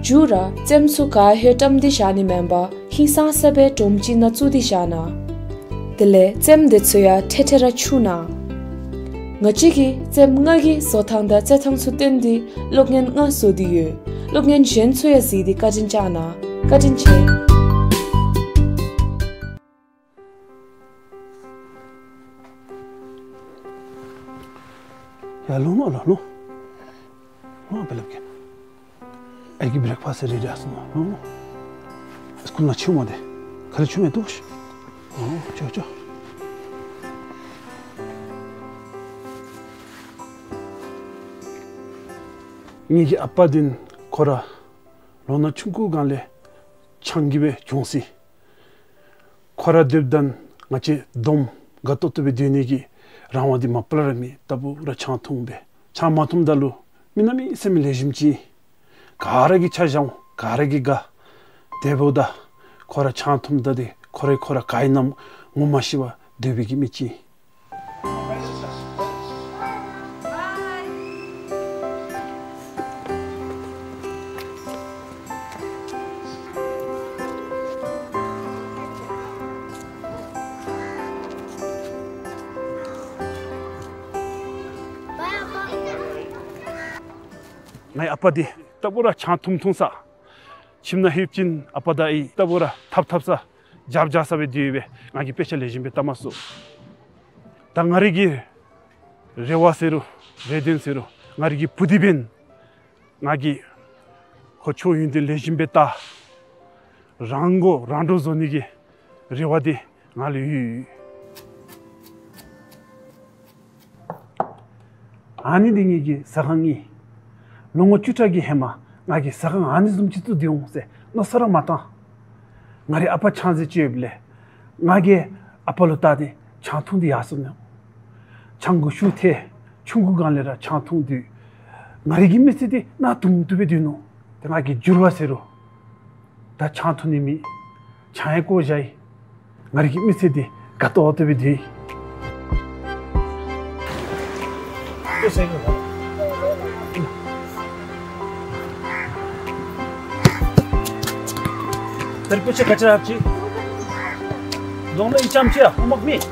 མཇུག་ར་རྩེདམོ་ཚུ་ག་ཧེ་བཀྲམ་སྟེ་བཞག་ནི་མེན་པར་ཧིང་སངས་ས་སྦེ་སྒྲོམ་ཅིག་ནང་བཙུགས་ཏེ་བཞག་གནང་། དེ་ལས་རྩེདམོ་འདི་ཚུ་ཡང་ཐེ་ཐེ་ར་འཁྱུ་གནང་། ང་བཅས་ཀྱིས་རྩེདམོ་ལྔ་གི་བཟོ་ཐངས་དང་རྩེད་ཐངས་ཚུ་སྟོན་ཏེ་གློག་བརྙན་ལྔ་བཟོ་སྟེ་ཡོད། གློག་བརྙན་གཞན་ཚུ་ཡང་གཟིགས་ཏེ་བཀའ་དྲིན་བསྐྱང་གནང་། བཀའ་དྲིན་ཆེ། ཡ་ལོ་མ་ལོ་ལོ། ལོ་མ་བེ་ལབ་ཀྱེ། ཨའི་གི་བྲེག་ཕཱསཊ་རེ་ཌི་ཨིན་ནོ། ལོ་མ། སི་ཀུལ་ནང་ཕྱད་མ་སྟེར། ཁ་ལས་ཕྱད་མི་འདུག་ཤིག། ཨོ་ཅོག་ཅོག། ངེ་གི་ཨ་པ་འདི་ཁོ་ར་ལོ་ན་ཆུང་ཀུའི་སྒང་ལས་ཆང་གི་སྦེ་གྱོངས་ཅི། ཁོ་ར་སྡོདཔ་ད་ང་བཅས་བསྡོམས་དགའ་ཏོག་ཏོ་སྦེ་སྡོད་ནི་གི་རང་དབང་འདི་མ་པ་ལས་ར་མེད། ལྟ་བུ་ར་ཆང་འཐུང་སྦེ། ཆང་མ་འཐུངམ་ད་ལུ་མི་གནམ་མེད་ས་མེད་ལེགས་ཤོམ་ཅིག། ག་ར་གིས་ཆ་བཞག་འོང་། ག་ར་གིས་དགའ། དེ་འབདཝ་ད་ཁོ་ར་ཆང་འཐུངམ་ད་འདི་ཁོ་ར་ཁོ་ར་ག་ཨིན་ན་ངོ་མ་ཤེས་པར་སྡོད་པའི་གི་མི་ཅིག། ངེའི་ཨ་པ་འདི་ལྟ་བུ་ར་ཆང་འཐུང་འཐུང་ས། ཁྱིམ་ནང་ལྷོདཔ་ཅིག་ཨ་པ་དང་ཨའི་ལྟ་བུ་ར་འཐབ་འཐབ་ས། རྒྱབ་རྒྱབ་ས་སྦེ་སྡོད་པས། ང་གིས་དཔེ་ཆ་ལེགས་ཤོམ་སྦེ་བལྟ་མ་ཚུགས། ད་ང་རའི་གི་རེ་བ་ཟེར་རུང་རེ་འདུན་ཟེར་རུང་ང་རའི་གི་བུ་འདི་འབདན་ང་གིས་ཁོ་ཆོས་ཡོན་ཏན་ལེགས་ཤོམ་སྦེ་ལྟ། རང་མགོ་རང་འདྲོངས་བཟོ་ནི་གི་རེ་བ་འདི་ང་ལུ་ཡོད། ཨ་ནི་འདི་ངེ་གི་ཟ་ཁང་ཨིན། ལོ་ངོ་བཅུ་ཕྲག་གི་ཧེ་མ་ང་གིས་ཟ་ཁང་ཨ་ནི་བཟུམ་ཅིག་བཙུགས་ཏེ་འོང་ཟེར་མནོ་བསམ་ར་མ་བཏང་། ང་རའི་ཨ་པ་ཆང་རྩེད་སྤྱོདཔ་ལས་ང་གིས་ཨ་པ་ལུ་བལྟ་སྟེ་ཆང་འཐུང་སྟེ་ཡར་སོ་ནུག། ཆང་གི་ཤུགས་ཐལ། ཆུང་ཀུའི་སྒང་ལས་ར་ཆང་འཐུང་སྟེ་ང་རའི་གི་མི་ཚེ་འདི་གནག་དུང་དུ་སྦེ་སྡོད་ནུག། ཏེ་ང་གིས་འགྱུར་བ་ཟེར་རུང་ད་ཆང་འཐུང་ནི་མེད། ཆང་ཡང་བཀོ་བཞག་ཡི། ང་རའི་གི་མི་ཚེ་འདི་དགའ་ཏོག་ཏོ་སྦེ་སྡོད་ཡི། ད་རིས་དཔེ་ཆ་ག་ཅི་ར་ཨ་ཅི། གདོང་ལུ་ཨིན་ཙམ་ཅིག་ཡ་ཨོ་མ་མེད།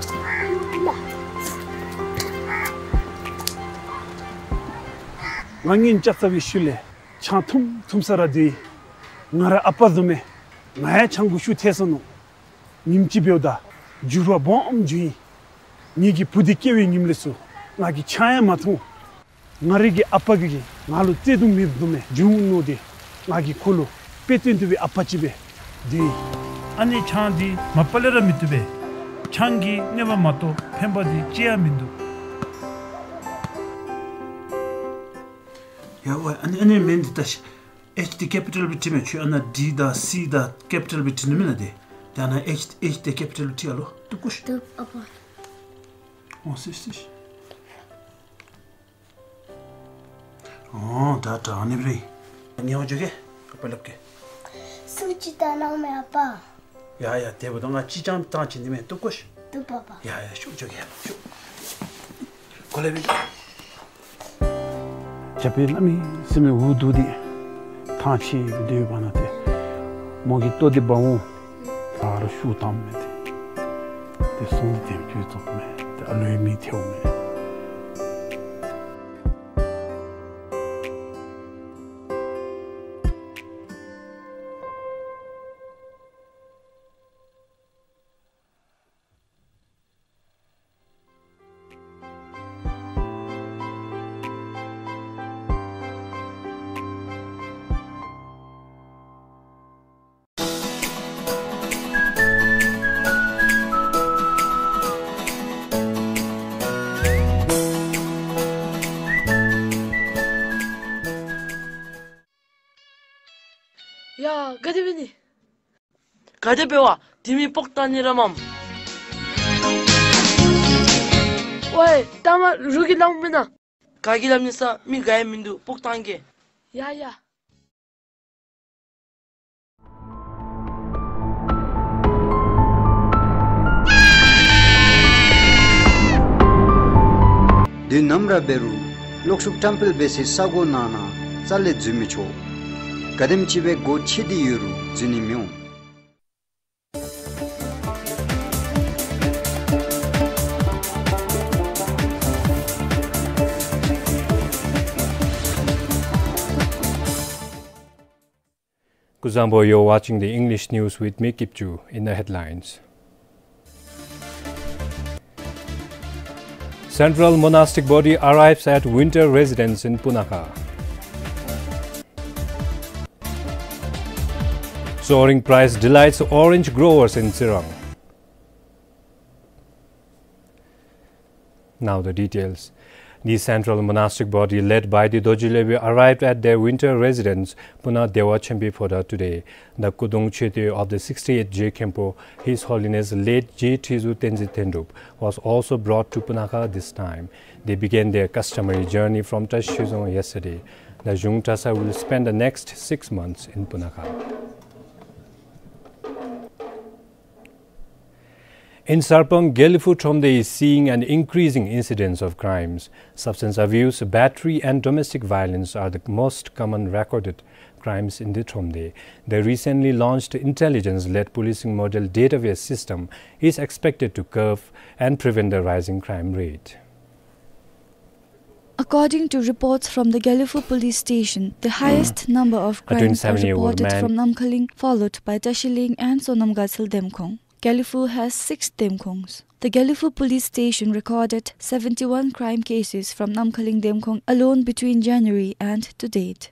ང་ཉིན་ལྕགས་རྩ་བའི་ཤུལ་ལས་ཆང་འཐུང་འཐུང་ས་ར་སྡོད་ཡི། ང་ར་ཨ་པ་བཟུམ་སྦེ་ང་ཡང་ཆང་གི་ཤུགས་ཐལ་སོ་ནུག། ཉིནམ་ཅིག་འབདཝ་ད་འགྱུར་བ་སྦོམ་འབྱུང་ཡི། ངེ་གི་བུ་འདི་སྐྱེ་བའི་ཉིནམ་ལས་ཚུར་ང་གིས་ཆང་ཡང་མ་འཐུང་། ང་རའི་གི་ཨ་པ་གིས་ང་ལུ་བརྩེ་གདུང་མེདཔ་བཟུམ་སྦེ་འབྱུང་ནུག་ཏེ་ང་གིས་ཁོ་ལུ་དཔེ་སྟོན་བཏུབ་པའི་ཨ་པ་ཅིག་སྦེ་སྡོད་ཡི། ཨ་ནི་ཆང་འདི་མ་པ་ལས་ར་མི་བཏུབ་པས། ཆང་གིས་གནོད་པ་མ་གཏོགས་ཕན་པ་འདི་ཅི་ཡང་མིན་འདུག། ཡ་ཝའི་ཨ་ནི་ཨ་ནི་མིང་འདི་ལྟ་ཤིག། ཨེཆ་འདི་ཀེ་པི་ཊལ་སྦེ་བྲིས་མས། ཁྱོད་ཨ་ནཱ་ཌི་དང་སི་དང་ཀེ་པི་ཊལ་སྦེ་བྲིས་ནུག་མེན་ན་ཏེ། ཏེ་ཨ་ནཱ་ཨེཆ་ཨེཆ་འདི་ཀེ་པི་ཊལ་སྦེ་བྲིས་ཨ་ལོ། བཏུབ་གོ་ཤིག། བཏུབ་ཨ་པ། ཨོ་སི་སི་ཤིག། ཨོ་ད་ད་ཨ་ནི་སྦེ་རེད། ཉེ་བར་འགྱོ་གེ། ཨ་པ་སླབ་གེ། སུ་ཅིག་བལྟ་གནང་མས་ཨ་པ། ཡ་ཡ་དེ་འབདཝ་ད་ང་ཅིག་རྐྱངམ་ཐང་ཆད་ནི་མས། བཏུབ་གོ་ཤིག། བཏུབ་པ་པ། ཡ་ཡ་ཤོག་འགྱོ་གེ་ཡ་ཤོག། གོ་ལེ་སྦེ། རྒྱབ་པའི་གནམ་མེད་ས་མེད་འུ་སྡུག་འདི་ཐང་ཆད་སྡོད་པ་ན་ཏེ་མོ་གི་ལྟོ་འདི་འབག་འོང་། ད་རུང་ཤུགས་དམ་མས་ཏེ། ཏེ་སོང་སྟེ་དེམ་ཅིག་བཙོགཔ་མས། ཏེ་ཨ་ལོའི་མི་ཐལཝ་མས། ཨ་ག་དེ་འབད་ནི། ག་དེ་འབད་བ། དེ་མི་སྤོག་བཏང་ནི་ར་མས། ཝའི་ལྟ་མ་རུ་གི་ལང་མེན་ན། ག་གི་ལམ་ནི་ས་མི་ག་ཡང་མིན་འདུག། སྤོག་བཏང་གེ། ཡ་ཡ། དུས་ནམ་ར་འབད་རུང་གློག་ཤུགས་བཀྲམ་སྤེལ་འབད་སའི་ས་གོ་ནང་ན་རྩ་ལས་འཛུལ་མི་ཆོག། ག་དེམ་ཅིག་སྦེ་སྒོ་ཕྱེ་སྟེ་ཡོད་རུང་འཛུལ་ནི་མི་འོང་། Kuzuzangpo, you're watching the English news with me, Kipchu. In the headlines: Central Monastic Body arrives at winter residence in Punakha. Soaring price delights orange growers in Tsirang. Now the details. The Central Monastic Body led by the Dorji Lhebe arrived at their winter residence, Puna Dewa Chempi Phoda, today. The Kudung Chötö of the sixty-eight Je Khenpo, His Holiness late Je Thizu Tenzin Tendrup, was also brought to Punakha this time. They began their customary journey from Tashi Shezong yesterday. The Zhung Tasa will spend the next six months in Punakha. In Sarpang, Gelephu Thromde is seeing an increasing incidence of crimes. Substance abuse, battery, and domestic violence are the most common recorded crimes in the Thromde. The recently launched intelligence-led policing model database system is expected to curb and prevent the rising crime rate. According to reports from the Gelephu police station, the highest number of crimes are reported from Namkhaling, followed by Tashiling and Sonam Gatsal Demkhong. Gelephu has six Demkhongs. The Gelephu police station recorded seventy-one crime cases from Namkhaling Demkhong alone between January and to date.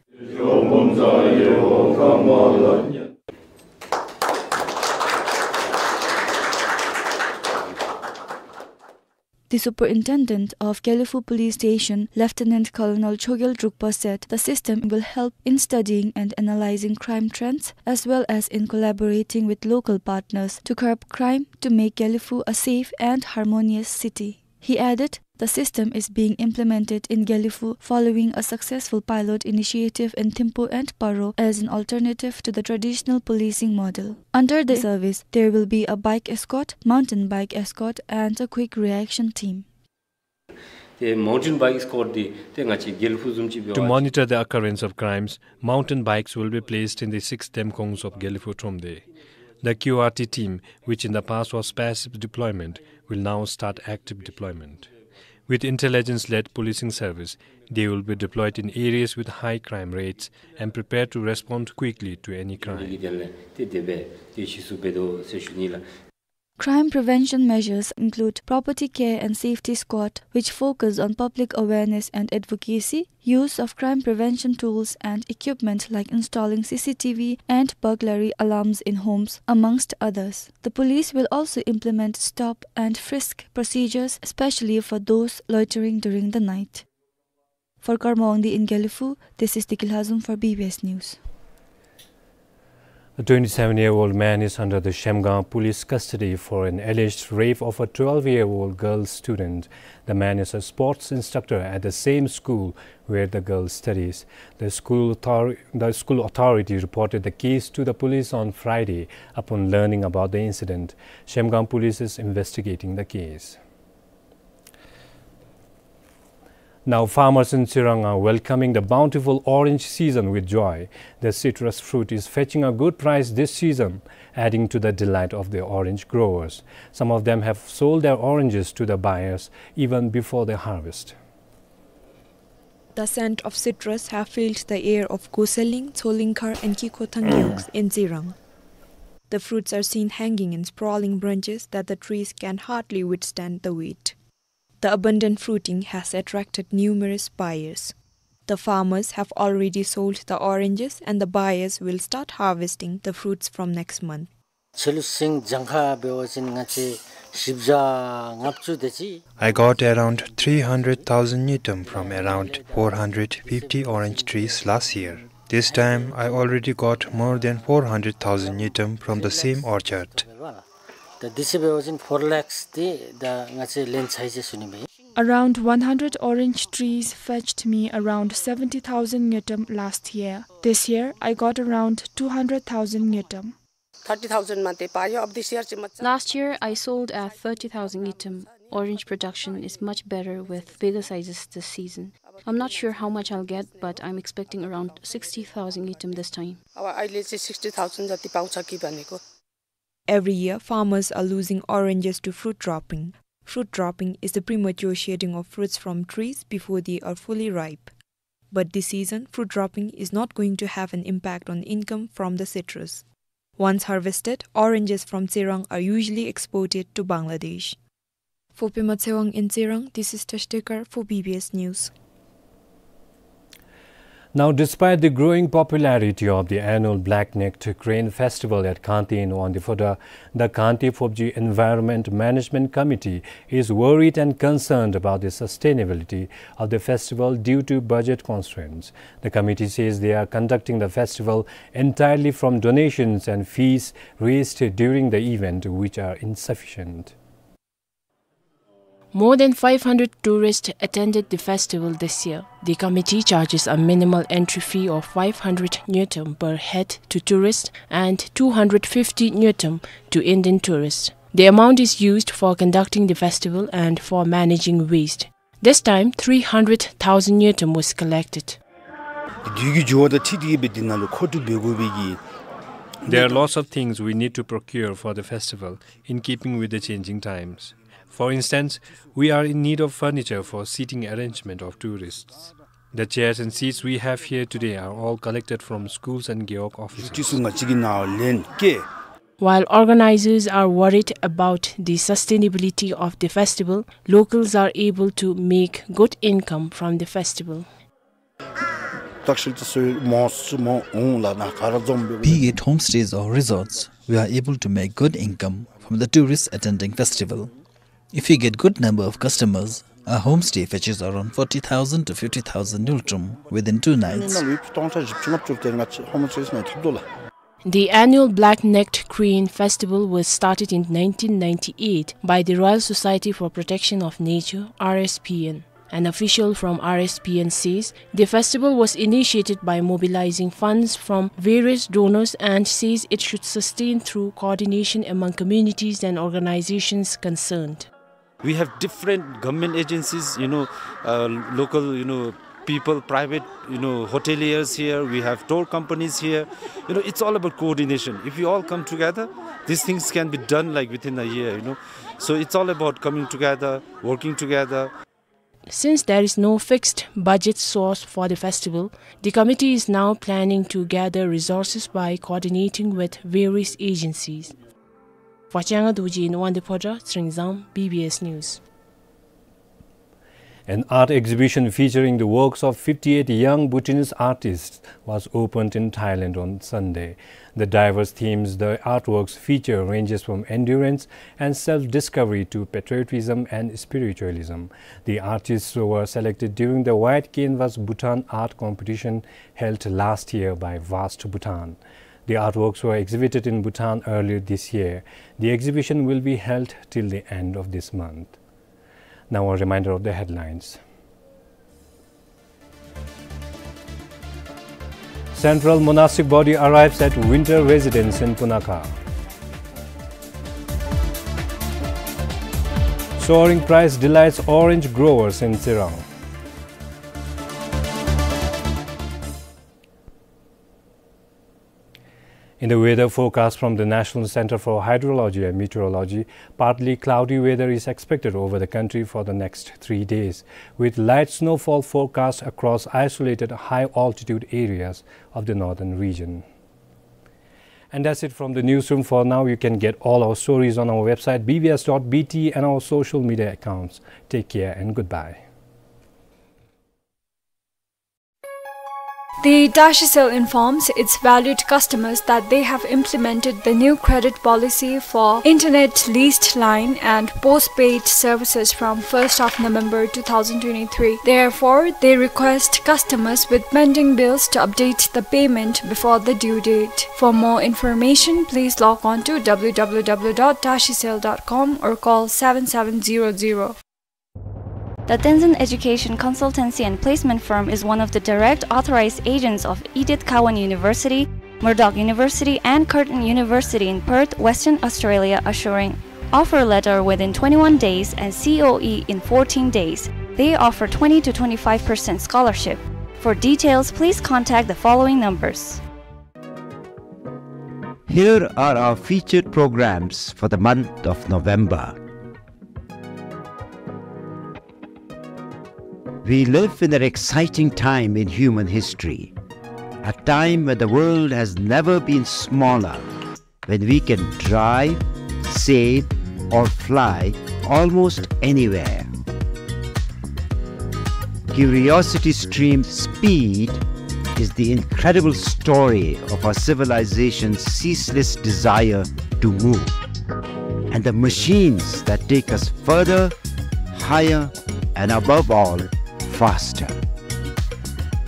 The superintendent of Gelephu Police Station, Lieutenant Colonel Chogyal Drukpa, said the system will help in studying and analyzing crime trends, as well as in collaborating with local partners to curb crime to make Gelephu a safe and harmonious city. He added, the system is being implemented in Gelephu following a successful pilot initiative in Thimphu and Paro as an alternative to the traditional policing model. Under the service, there will be a bike escort, mountain bike escort, and a quick reaction team. ཏེ་མའུན་ཊེན་བའིཀ་ཨེསི་ཀོརཊ་འདི་ཏེ་ང་བཅས་དགེ་ལེགས་ཕུག་བཟུམ་ཅིག་འབད་བ་ཅིན། To monitor the occurrence of crimes, mountain bikes will be placed in the six Demkhongs of Gelephu Thromde. The Q R T team, which in the past was passive deployment, will now start active deployment. With intelligence-led policing service, they will be deployed in areas with high crime rates and prepared to respond quickly to any crime. ཏེ་དེ་སྦེ་ཏེ་ཞུ་སུ་འབད་དོ་ཟེར་ཞུ་ནི་ལགས། Crime prevention measures include Property Care and Safety Squad, which focus on public awareness and advocacy, use of crime prevention tools and equipment like installing C C T V and burglary alarms in homes, amongst others. The police will also implement stop and frisk procedures, especially for those loitering during the night. For Karma Wangdi in Gelephu, this is Diki Lhazom for B B S News. A twenty-seven-year-old man is under the Shemgaon police custody for an alleged rape of a twelve-year-old girl student. The man is a sports instructor at the same school where the girl studies. The school author-, the school authority reported the case to the police on Friday upon learning about the incident. Shemgaon police is investigating the case. Now, farmers in Tsirang are welcoming the bountiful orange season with joy. The citrus fruit is fetching a good price this season, adding to the delight of the orange growers. Some of them have sold their oranges to the buyers even before the harvest. The scent of citrus have filled the air of Goseling, Tsolingkhar and Kikhothang Geoks in Tsirang. The fruits are seen hanging in sprawling branches that the trees can hardly withstand the weight. The abundant fruiting has attracted numerous buyers. The farmers have already sold the oranges and the buyers will start harvesting the fruits from next month. ཕྱི་ལུ་ཤིང་གྱངས་ཁ་འབད་བ་ཅིན་ང་བཅས་བཞི་བརྒྱ་ལྔ་བཅུ་དེ་ཅིག། I got around three hundred thousand ngultrum from around four hundred fifty orange trees last year. This time, I already got more than four hundred thousand ngultrum from the same orchard. ད་དེ་ཅིག་འབད་བ་ཅིན་four lakhs འདི་ད་ང་བཅས་ལེན་ཚར་ཡི་ཟེར་ཞུ་ནི་ཨིན་པས། Around one hundred orange trees fetched me around seventy thousand ngultrum last year. This year, I got around two hundred thousand ngultrum. Thirty thousand मात्रै पायो, अब this year चाहिँ म Last year, I sold at thirty thousand ngultrum. Orange production is much better with bigger sizes this season. I'm not sure how much I'll get, but I'm expecting around sixty thousand ngultrum this time. अब अहिले चाहिँ sixty thousand जति पाउँछ कि भनेको। Every year, farmers are losing oranges to fruit dropping. Fruit dropping is the premature shedding of fruits from trees before they are fully ripe. But this season, fruit dropping is not going to have an impact on income from the citrus. Once harvested, oranges from Tshirang are usually exported to Bangladesh. For Pema Tshewang in Tshirang, this is Tash Dekar for B B S News. Now, despite the growing popularity of the annual Black-Necked Crane Festival at Khanty in Wangdue Phodrang, the Khanty Phobjee Environment Management Committee is worried and concerned about the sustainability of the festival due to budget constraints. The committee says they are conducting the festival entirely from donations and fees raised during the event, which are insufficient. More than five hundred tourists attended the festival this year. The committee charges a minimal entry fee of five hundred ngultrum per head to tourists and two hundred fifty ngultrum to Indian tourists. The amount is used for conducting the festival and for managing waste. This time, three hundred thousand ngultrum was collected. དུས་ཀྱི་འགྱུར་བ་དང་འཁྲིལ་ཏེ་སྦེ་འདི་ནང་ལུ་མཁོ་སྒྲུབ་འབད་དགོ་པའི་གི། There are lots of things we need to procure for the festival in keeping with the changing times. For instance, we are in need of furniture for seating arrangement of tourists. The chairs and seats we have here today are all collected from schools and gewog offices. While organizers are worried about the sustainability of the festival, locals are able to make good income from the festival. Be it homestays or resorts, we are able to make good income from the tourists attending festival. If we get good number of customers, a homestay fetches around forty thousand to fifty thousand ngultrum within two nights. The annual Black-Necked Crane Festival was started in nineteen ninety-eight by the Royal Society for Protection of Nature, R S P N. An official from R S P N says the festival was initiated by mobilizing funds from various donors and says it should sustain through coordination among communities and organizations concerned. We have different government agencies, you know, uh, local, you know, people, private, you know, hoteliers here. We have tour companies here. You know, it's all about coordination. If we all come together, these things can be done, like, within a year, you know. So it's all about coming together, working together. Since there is no fixed budget source for the festival, the committee is now planning to gather resources by coordinating with various agencies. Vachanga Dorji in Wangdue Phodrang, Tshirenzan, B B S News. An art exhibition featuring the works of fifty-eight young Bhutanese artists was opened in Thailand on Sunday. The diverse themes the artworks feature ranges from endurance and self-discovery to patriotism and spiritualism. The artists were selected during the White Canvas Bhutan Art Competition held last year by Vast Bhutan. The artworks were exhibited in Bhutan earlier this year. The exhibition will be held till the end of this month. Now a reminder of the headlines. Central Monastic Body arrives at winter residence in Punakha. Soaring price delights orange growers in Tshirang. In the weather forecast from the National Center for Hydrology and Meteorology, partly cloudy weather is expected over the country for the next three days, with light snowfall forecast across isolated high-altitude areas of the northern region. And that's it from the newsroom for now. You can get all our stories on our website, B B S dot B T, and our social media accounts. Take care and goodbye. The Tashicell informs its valued customers that they have implemented the new credit policy for internet leased line and postpaid services from first of November two thousand twenty-three. Therefore, they request customers with pending bills to update the payment before the due date. For more information, please log on to w w w dot tashicell dot com or call seven seven zero zero. The Tenzin Education Consultancy and Placement Firm is one of the direct authorized agents of Edith Cowan University, Murdoch University, and Curtin University in Perth, Western Australia, assuring offer letter within twenty-one days and C O E in fourteen days. They offer twenty to twenty-five percent scholarship. For details, please contact the following numbers. Here are our featured programs for the month of November. We live in an exciting time in human history, a time when the world has never been smaller, when we can drive, sail, or fly almost anywhere. Curiosity Stream Speed is the incredible story of our civilization's ceaseless desire to move, and the machines that take us further, higher, and above all, faster.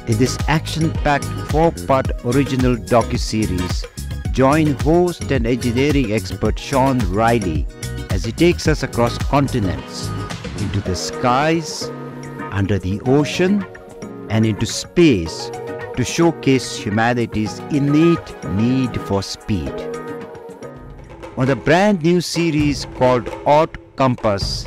In this action-packed four-part original docuseries, join host and engineering expert Sean Riley as he takes us across continents, into the skies, under the ocean, and into space to showcase humanity's innate need for speed. On the brand new series called Odd Compass,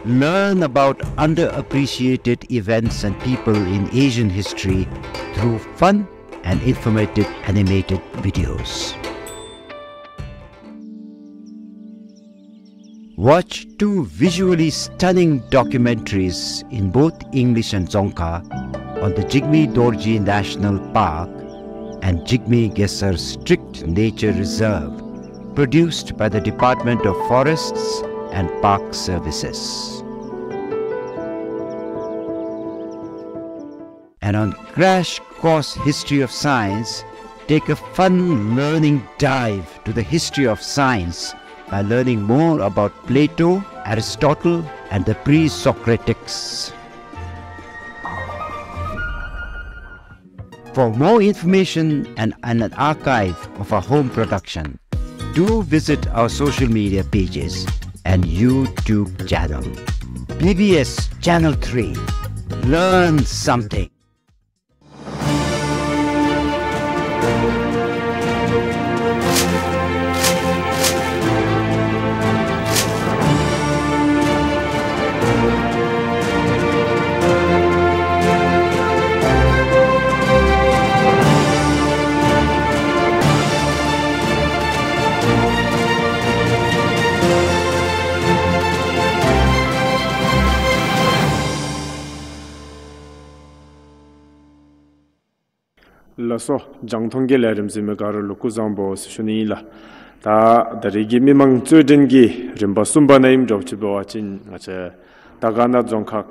learn about underappreciated events and people in Asian history through fun and informative animated videos. Watch two visually stunning documentaries in both English and Dzongkha on the Jigme Dorji National Park and Jigme Gesar Strict Nature Reserve, produced by the Department of Forests and Park Services. And on Crash Course History of Science, take a fun learning dive to the history of science by learning more about Plato, Aristotle, and the pre-Socratics. For more information and, and an archive of our home production, do visit our social media pages and YouTube channel. B B S Channel three. Learn something. ལགས་སོ། རྒྱང་མཐོང་གི་ལས་རིམ་གཟིགས་མི་ག་ར་ལུ་སྐུ་གཟུགས་བཟང་པོ་ཟེར་ཞུ་ནི་ཨིན་ལགས། ད་ད་རེས་ཀྱི་མི་མང་གཙོས་དྲན་གྱི་རིམ་པ་གསུམ་པ་ནང་ཨིནམ་འདྲཝ་ཅིག་འབད་བ་ཅིན་ང་བཅས་དར་དཀར་ན་རྫོང་ཁག་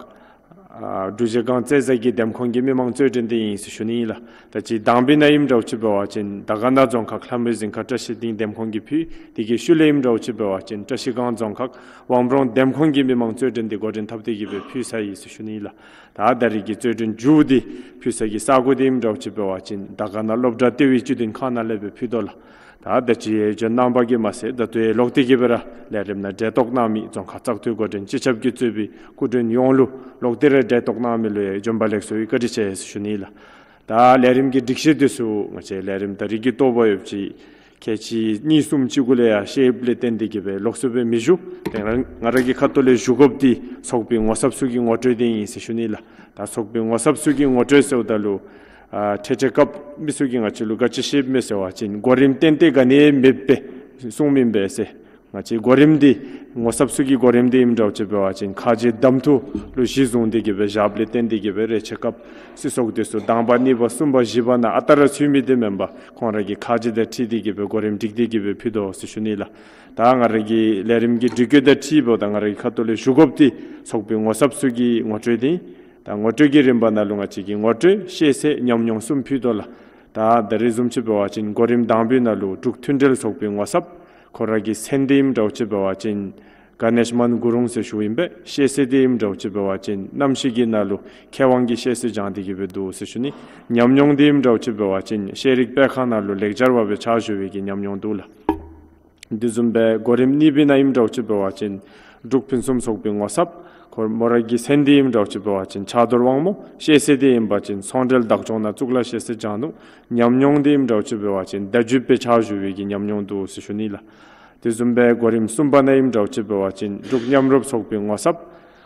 ཨ་འབྲུག་རྗེས་སྒང་རྩེ་བཟའ་གི་འདེམས་ཁོངས་ཀྱི་མི་མང་གཙོས་དྲན་འདི་ཨིན་ཟེར་ཞུ་ནི་ཨིན་ལགས། ད་ཅི་དང་པའི་ནང་ཨིནམ་འདྲཝ་ཅིག་འབད་བ་ཅིན་དར་དཀར་ན་རྫོང་ཁག་ལྷ་མོའི་གཟིམ་ཁང་བཀྲ་ཤིས་སྡིངས་འདེམས་ཁོངས་ཀྱིས་ཕུལ། དེ་གི་ཤུལ་ལས་ཨིནམ་འདྲཝ་ཅིག་འབད་བ་ཅིན་བཀྲ་ཤིས་སྒང་རྫོང་ཁག་ཝང་པྲོང་འདེམས་ཁོངས་ཀྱི་མི་མང་གཙོས་དྲན་འདི་འགོ་འདྲེན་འཐབ་སྟེ་གི་སྦེ་ཕུལ་ཚར་ཡི་ཟེར་ཞུ་ནི་ཨིན་ལགས། ད་ད་རེས་ཀྱི་གཙོས་དྲན་མཇུག་འདི་ཕུལ་ས་གི་ས་གོ་འདི་ཨིནམ་འདྲཝ་ཅིག་འབད་བ་ཅིན་དར་དཀར་ན་སློབ་གྲྭ་ལྟེ་བའི་སྤྱི་མཐུན་ཁང་ནང་ལས་སྦེ་ཕུལ་དོ་ལགས། ད་ད་ཅི་ཡང་འབྱོན་གནང་པ་གིས་མ་ཚད་ད་ལྟོ་ཡང་ལོག་སྟེ་གི་སྦེ་ར་ལས་རིམ་ནང་གྲལ་གཏོགས་གནང་མི་རྫོང་ཁག་བཙག་འཐུའི་འགོ་འདྲེན་སྤྱི་ཁྱབ་ཀྱིས་གཙོས་པའི་སྐུ་མགྲོན་ཡོངས་ལུ་ལོག་སྟེ་ར་གྲལ་གཏོགས་གནང་མི་ལུ་ཡང་འབྱོན་པ་ལེགས་སོ་ཡི་བཀའ་དྲིན་ཆེ་ཟེར་ཞུ་ནི་ཨིན་ལགས། ད་ལས་རིམ་གྱི་སྒྲིག་གཞི་འདི་ཚུ་ང་བཅས་ལས་རིམ་ད་རེས་ཀྱི་ཐོག་ལུ་ཡོདཔ་ཅིག་ཁལ་གཅིག་གཉིས་གསུམ་ཅིག་གུ་ལས་ཡང་ཤེསཔ་ལས་བརྟེན་ཏེ་གི་སྦེ་ལོགས་སུ་སྦེ་མི་ཞུ། དེ་ང་ང་ར་གི་ཁ་ཐུག་ལས་ཞུ་དགོཔ་འདི་ཚོགས་པའི་ངོ་ཚབ་ཚུ་གི་ངོ་སྤྲོད་འདི་ཨིན་ཟེར་ཞུ་ནི་ལགས། ད་ཚོགས་པའི་ངོ་ཚབ་ཚུ་གི་ངོ་སྤྲོད་ཟེརཝ་ད་ལུ་ཨ་འཕྲལ་འཕྲལ་སྐབས་མི་ཚུ་གིས་ང་བཅས་ལུ་ག་ཅི་བཤདཔ་མས་ཟེར་བ་ཅིན་གོ་རིམ་ཏན་ཏན་ག་ནི་ཡང་མེདཔ་སྦེ་གསུངམ་ཨིན་པས་ཟེར། ང་བཅས་གོ་རིམ་འདི་ངོ་ཚབ་ཚུ་གི་གོ་རིམ་འདི་ཨིནམ་འདྲཝ་ཅིག་འབད་བ་ཅིན་ཁ་རྗེ་གདམ་འཐུ་ལུ་གཞི་བཟུང་སྟེ་གི་སྦེ་བཞགཔ་ལས་བརྟེན་ཏེ་གི་སྦེ་རེ་ཆེ་སྐབས་ཚེས་སོགས་དེ་ཚུ་དང་པ་གཉིས་པ་གསུམ་པ་བཞི་པ་ནང་ཨ་རྟག་ར་ཚུད་མི་འདི་མེན་པར་ཁོང་ར་གི་ཁ་རྗེ་དང་འཁྲིལ་ཏེ་གི་སྦེ་གོ་རིམ་སྒྲིག་སྟེ་གི་སྦེ་ཕུལ་དོ་ཟེར་ཞུ་ནི་ལགས། ད་ང་ར་གི་ལས་རིམ་གྱི་སྒྲིག་བཀོད་དང་འཁྲིལཝ་ད་ང་ར་གི་ཁ་ཐུག་ལས་ཞུ་དགོཔ་འདི་ཚོགས་པའི་ངོ་ཚབ་ཚུ་གི་ངོ་སྤྲོད་འདི་ ད་ངོ་སྤྲོད་ཀྱི་རིམ་པ་ནང་ལུ་ང་བཅས་ཀྱིས་ངོ་སྤྲོད་བཤད་གསལ་ཉམས་མྱོང་གསུམ་ཕུལ་དོ་ལགས། ད་ད་རིས་བཟུམ་ཅིག་འབད་བ་ཅིན་གོ་རིམ་དང་པའི་ནང་ལུ་འབྲུག་མཐུན་འབྲེལ་ཚོགས་པའི་ངོ་ཚབ་ཁོ་ར་གི་མཚན་དེ་ཨིནམ་འདྲཝ་ཅིག་འབད་བ་ཅིན་ག་ནེཤ་མཱན་གུ་རུང་ཟེར་ཞུཝ་ཨིན་པས། བཤད་གསལ་དེ་ཨིནམ་འདྲཝ་ཅིག་འབད་བ་ཅིན་གནམ་གཤིས་ཀྱི་ནང་ལུ་མཁས་དབང་གི་བཤད་གསལ་སྦྱང་སྟེ་གི་སྦེ་འདུག་ཟེར་ཞུ་ནི། ཉམས་མྱོང་དེ་ཨིནམ་འདྲཝ་ཅིག་འབད་བ་ཅིན་ཤེས་རིག་སྤེལ་ཁང་ནང་ལུ་ལེགས་སྦྱར་བ་སྦེ་ཕྱག་ཞུ་བའི་གི་ཉམས་མྱོང་འདུག་ལགས། དེ་བཟུམ་སྦེ་གོ་རིམ་གཉིས་པའི་ནང་ཨིནམ་འདྲཝ་ཅིག་འབད་བ་ཅིན་འབྲུག་ཕུན་སུམ་ཚོགས་པའི་ངོ་ཚབ་ཁོ་མོ་ར་གི་མཚན་དེ་ཨིནམ་འདྲཝ་ཅིག་འབད་བ་ཅིན་ཕྱག་རྡོར་དབང་མོ། བཤད་གསལ་དེ་ཨིན་པ་ཅིན་ཚོང་འབྲེལ་བདག་སྐྱོང་ནང་གཙུག་ལག་བཤད་གསལ་སྦྱང་ནུག། ཉམས་མྱོང་དེ་ཨིནམ་འདྲཝ་ཅིག་འབད་བ་ཅིན་བརྡ་བརྒྱུདཔ་སྦེ་ཕྱག་ཞུ་བའི་གི་ཉམས་མྱོང་འདུག་ཟེར་ཞུ་ནི་ལགས། དེ་བཟུམ་སྦེ་གོ་རིམ་གསུམ་པ་ནང་ཨིནམ་འདྲཝ་ཅིག་འབད་བ་ཅིན་འབྲུག་མཉམ་རུབ་ཚོགས་པའི་ངོ་ཚབ་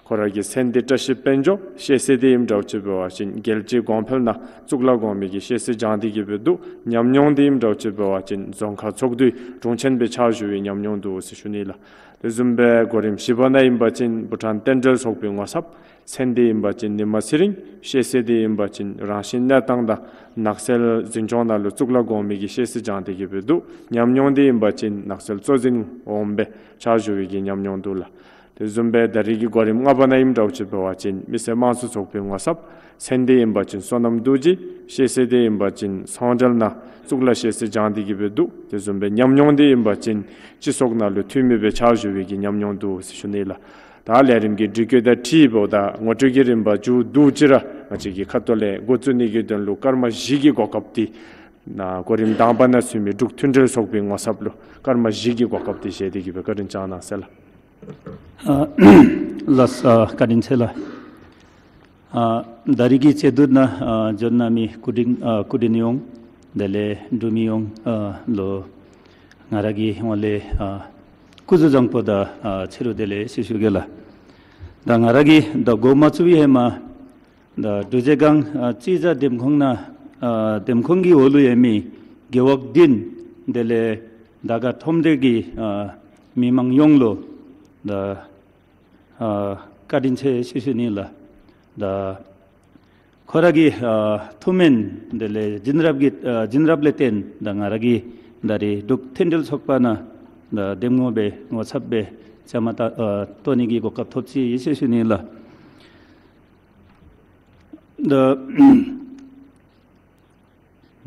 ཁོ་ར་གི་མཚན་དེ་བཀྲ་ཤིས་དཔལ་འབྱོར། བཤད་གསལ་དེ་ཨིནམ་འདྲཝ་ཅིག་འབད་བ་ཅིན་རྒྱལ་སྤྱིའི་གོང་འཕེལ་ནང་གཙུག་ལག་གོང་མའི་གི་བཤད་གསལ་སྦྱང་སྟེ་གི་སྦེ་འདུག། ཉམས་མྱོང་དེ་ཨིནམ་འདྲཝ་ཅིག་འབད་བ་ཅིན་རྫོང་ཁག་ཚོགས་འདུའི་དྲུང་ཆེན་སྦེ་ཕྱག་ཞུ་བའི་ཉམས་མྱོང་འདུག་ཟེར་ཞུ་ནི་ལགས། དེ་བཟུམ་སྦེ་གོ་རིམ་བཞི་པ་ནང་ཨིན་པ་ཅིན་བྷུ་ཊཱན་རྟེན་འབྲེལ་ཚོགས་པའི་ངོ་ཚབ། མཚན་དེ་ཨིན་པ་ཅིན་ནི་མ་ཚེ་རིང་། བཤད་གསལ་དེ་ཨིན་པ་ཅིན་རང་བཞིན་གནས་སྟངས་དང་ནགས་ཚལ་འཛིན་སྐྱོང་ནང་ལུ་གཙུག་ལག་གོང་མའི་གི་བཤད་གསལ་སྦྱང་སྟེ་གི་སྦེ་འདུག། ཉམས་མྱོང་དེ་ཨིན་པ་ཅིན་ནགས་ཚལ་གཙོ་འཛིན་འོགམ་སྦེ་ཕྱག་ཞུ་བའི་གི་ཉམས་མྱོང་འདུག་ལགས། དེ་བཟུམ་སྦེ་ད་རིས་ཀྱི་གོ་རིམ་ལྔ་པ་ནང་ཨིནམ་འདྲཝ་ཅིག་འབད་བ་ཅིན་མི་སེར་དམངས་གཙོ་ཚོགས་པའི་ངོ་ཚབ། མཚན་དེ་ཨིན་པ་ཅིན་བསོད་ནམས་རྡོ་རྗེ། བཤད་གསལ་དེ་ཨིན་པ་ཅིན་ཚོང་འབྲེལ་ནང་གཙུག་ལག་བཤད་གསལ་སྦྱང་སྟེ་གི་སྦེ་འདུག། དེ་བཟུམ་སྦེ་ཉམས་མྱོང་དེ་ཨིན་པ་ཅིན་སྤྱི་ཚོགས་ནང་ལུ་འཐུས་མི་སྦེ་ཕྱག་ཞུ་བའི་གི་ཉམས་མྱོང་འདུག་ཟེར་ཞུ་ནི་ལགས། ད་ལས་རིམ་གྱི་འགྲུལ་སྐྱོད་དང་འཁྲིལཝ་ད་ངོ་སྤྲོད་ཀྱི་རིམ་པ་མཇུག་བསྡུ་ཅི་ར་ང་བཅས་ཀྱི་ཁ་ཐུག་ལས་འགོ་བཙུགས་ནི་གི་དོན་ལུ་སྐར་མ་བཞི་གི་གོ་སྐབས་དེ་ནཱ་གོ་རིམ་དང་པ་ནང་ཚུད་མི་འབྲུག་མཐུན་འབྲེལ་ཚོགས་པའི་ངོ་ཚབ་ལུ་སྐར་མ་བཞི་གི་གོ་སྐབས་དེ་བཞེས་ཏེ་གི་སྦེ་བཀའ་དྲིན་བསྐྱང་གནང་ཟེར་ལགས། ཨ་ལགས་སོ། བཀའ་དྲིན་ཆེ་ལགས། ཨ་ད་རིས་ཀྱི་མཇལ་བསྡུ་ནང་ཨ་འབྱོན་གནང་མི་སྐུ་མགྲོན་ཨ་སྐུ་མགྲོན་ཡོངས་དེ་ལས་འབྲུག་མི་ཡོངས་ཨ་ལུ་ང་ར་གི་ཧོངས་ལས་ཨ་སྐུ་གཟུགས་བཟང་པོ་དང་ཨ་ཕྱི་རུ་བདེ་ལེགས་ཞུ་ཞུ་གེ་ལགས། ད་ང་ར་གིས་ད་འགོ་མ་བཙུགས་པའི་ཧེ་མ་ད་འབྲུག་རྗེས་སྒང་ཨ་སྤྱི་བྱ་འདེམས་ཁོངས་ནང་ཨ་འདེམས་ཁོངས་ཀྱི་འོག་ལུ་ཡོད་མི་རྒེད་འོག་བདུན་དེ་ལས་དར་དཀར་ཁྲོམ་སྡེ་གི་ཨ་མི་མང་ཡོངས་ལུ་ད་ཨ་བཀའ་དྲིན་ཆེ་ཞུ་ཞུ་ནི་ལགས། ད་ཁོ་ར་གི་ཨ་ཐུགས་སྨོན་དེ་ལས་བྱིན་རླབས་ཀྱི་ཨ་བྱིན་རླབས་ལས་བརྟེན་ད་ང་ར་གིས་ད་རིས་འབྲུག་མཐུན་འབྲེལ་ཚོགས་པ་ནང་ད་འདེམས་ངོ་སྦེ་ངོ་ཚབ་སྦེ་བཅའ་མར་ད་ཨ་གཏོགས་ནི་གི་གོ་སྐབས་ཐོབ་ཅི་ཡི་ཞུ་ཞུ་ནི་ལགས། ད་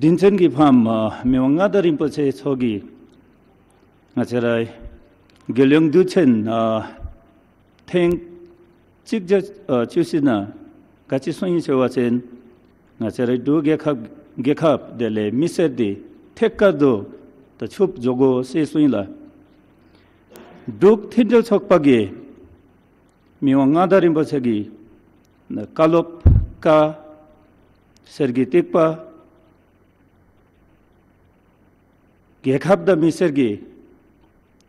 དྲིན་ཅན་གྱི་ཕམ་ཨ་མི་དབང་མངའ་བདག་རིན་པོ་ཆེ་མཆོག་གིས་ང་བཅས་རའི་རྒྱལ་ཡོངས་དུས་ཆེན་ཨ་ཐེངས་གཅིག་བརྒྱ་ཨ་བཅུ་བཞི་ནང་ག་ཅི་གསུངས་ཡི་ཟེར་བ་ཅིན་ང་བཅས་རའི་འབྲུག་རྒྱལ་ཁབ་རྒྱལ་ཁབ་དེ་ལས་མི་སེར་འདི་ཐད་ཀར་དུ་ད་ཕྱུགཔོ་འགྱོ་དགོ་ཟེར་གསུངས་ཡི་ལགས། འབྲུག་མཐུན་འབྲེལ་ཚོགས་པ་གིས་མི་དབང་མངའ་བདག་རིན་པོ་ཆེ་གི་བཀའ་སློབ་བཀའ་གསེར་གྱི་ཐིགས་པ་རྒྱལ་ཁབ་དང་མི་སེར་གྱི་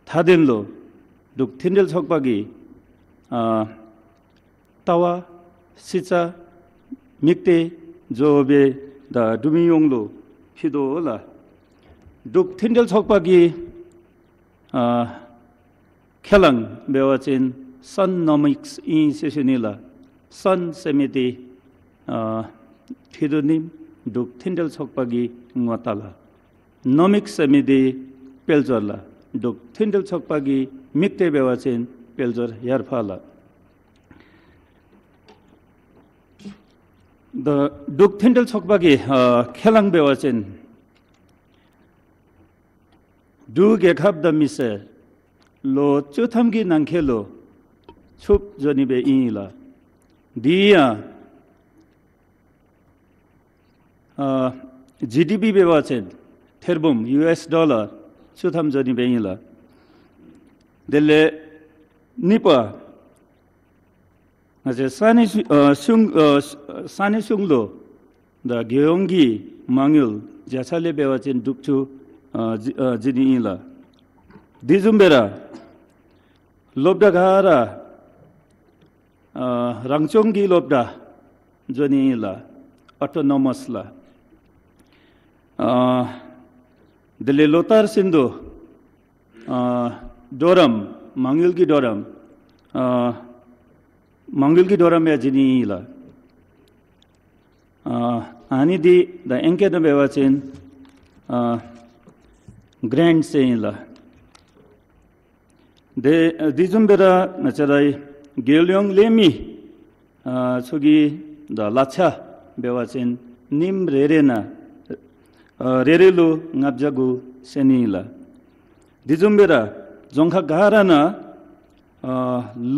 མཐའ་དོན་ལུ་འབྲུག་མཐུན་འབྲེལ་ཚོགས་པ་གིས་ཨ་ལྟ་བ་ཞིབ་ཆ་དམིགས་གཏད་འགྱོ་སྦེ་ད་འབྲུག་མི་ཡོངས་ལུ་ཕུལ་དོ་ལགས། འབྲུག་མཐུན་འབྲེལ་ཚོགས་པ་གི་ཨ་ཁས་བླངས་འབད་བ་ཅིན་སཱན་ནོ་མིགསི་ཨིན་ཟེར་ཞུ་ནི་ལགས། སཱན་ཟེར་མི་འདི་ཨ་ཕྱི་དོན་ཨིན། འབྲུག་མཐུན་འབྲེལ་ཚོགས་པ་གི་ངོ་རྟགས་ལགས། ནོ་མིགསི་ཟེར་མི་འདི་དཔལ་འབྱོར་ལགས། འབྲུག་མཐུན་འབྲེལ་ཚོགས་པ་གི་དམིགས་གཏད་འབད་བ་ཅིན་དཔལ་འབྱོར་ཡར་འཕར་ལགས། ད་འབྲུག་མཐུན་འབྲེལ་ཚོགས་པ་གི་ཨ་ཁས་བླངས་འབད་བ་ཅིན་འབྲུག་རྒྱལ་ཁབ་དང་མི་སེར་ལོ་བཅུ་ཐམ་གྱི་ནང་འཁོད་ལུ་ཕྱུགཔོ་འགྱོ་ནི་སྦེ་ཨིན་ལགས། འདི་ཡང་ཨ་ཇི་ཌི་པི་འབད་བ་ཅིན་ཐེར་འབུམ་ཡུ་ཨེསི་ཌོ་ལར་བཅུ་ཐམ་འགྱོ་ནི་སྦེ་ཨིན་ལགས། དེ་ལས་གཉིས་པ་ང་བཅས་ས་གནས་གཞུང་ཨ་གཞུང་ཨ་ས་གནས་གཞུང་ལུ་ད་རྒྱལ་ཡོངས་ཀྱི་མ་དངུལ་བརྒྱ་ཆ་ལས་འབད་བ་ཅིན་དྲུག་ཅུ་ཨ་བྱིན་ཨ་བྱིན་ནི་ཨིན་ལགས། དེ་བཟུམ་སྦེ་ར་སློབ་གྲྭ་ག་ར་ཨ་རང་སྐྱོང་གི་སློབ་གྲྭ་འགྱོ་ནི་ཨིན་ལགས། ཨོ་ཊོ་ནོ་མཱས་ལགས། ཨ་དེ་ལས་ལོ་ལྟར་བཞིན་དུ་ཨ་གྲོགས་རམ་མ་དངུལ་གྱི་གྲོགས་རམ་ཨ་མ་དངུལ་གྱི་གྲོགས་རམ་ཡང་བྱིན་ནི་ཨིན་ལགས། ཨ་ཨ་ནི་འདི་ད་ཨིང་སྐད་ནང་འབད་བ་ཅིན་ཨ་གྲཱནཊསི་ཟེར་ཨིན་ལགས། དེ་དེ་བཟུམ་སྦེ་ར་ང་བཅས་རའི་རྒྱལ་ཡོངས་ལས་མི་ ཨ་ཚུ་གི་ད་གླ་ཆ་འབད་བ་ཅིན་ཉིནམ་རེ་རེ་ནང་ཨ་རེ་རེ་ལུ་ལྔ་བརྒྱ་དགུ་བསལ་ནི་ཨིན་ལགས། དེ་བཟུམ་སྦེ་ར་རྫོང་ཁག་ག་ར་ནང་ཨ་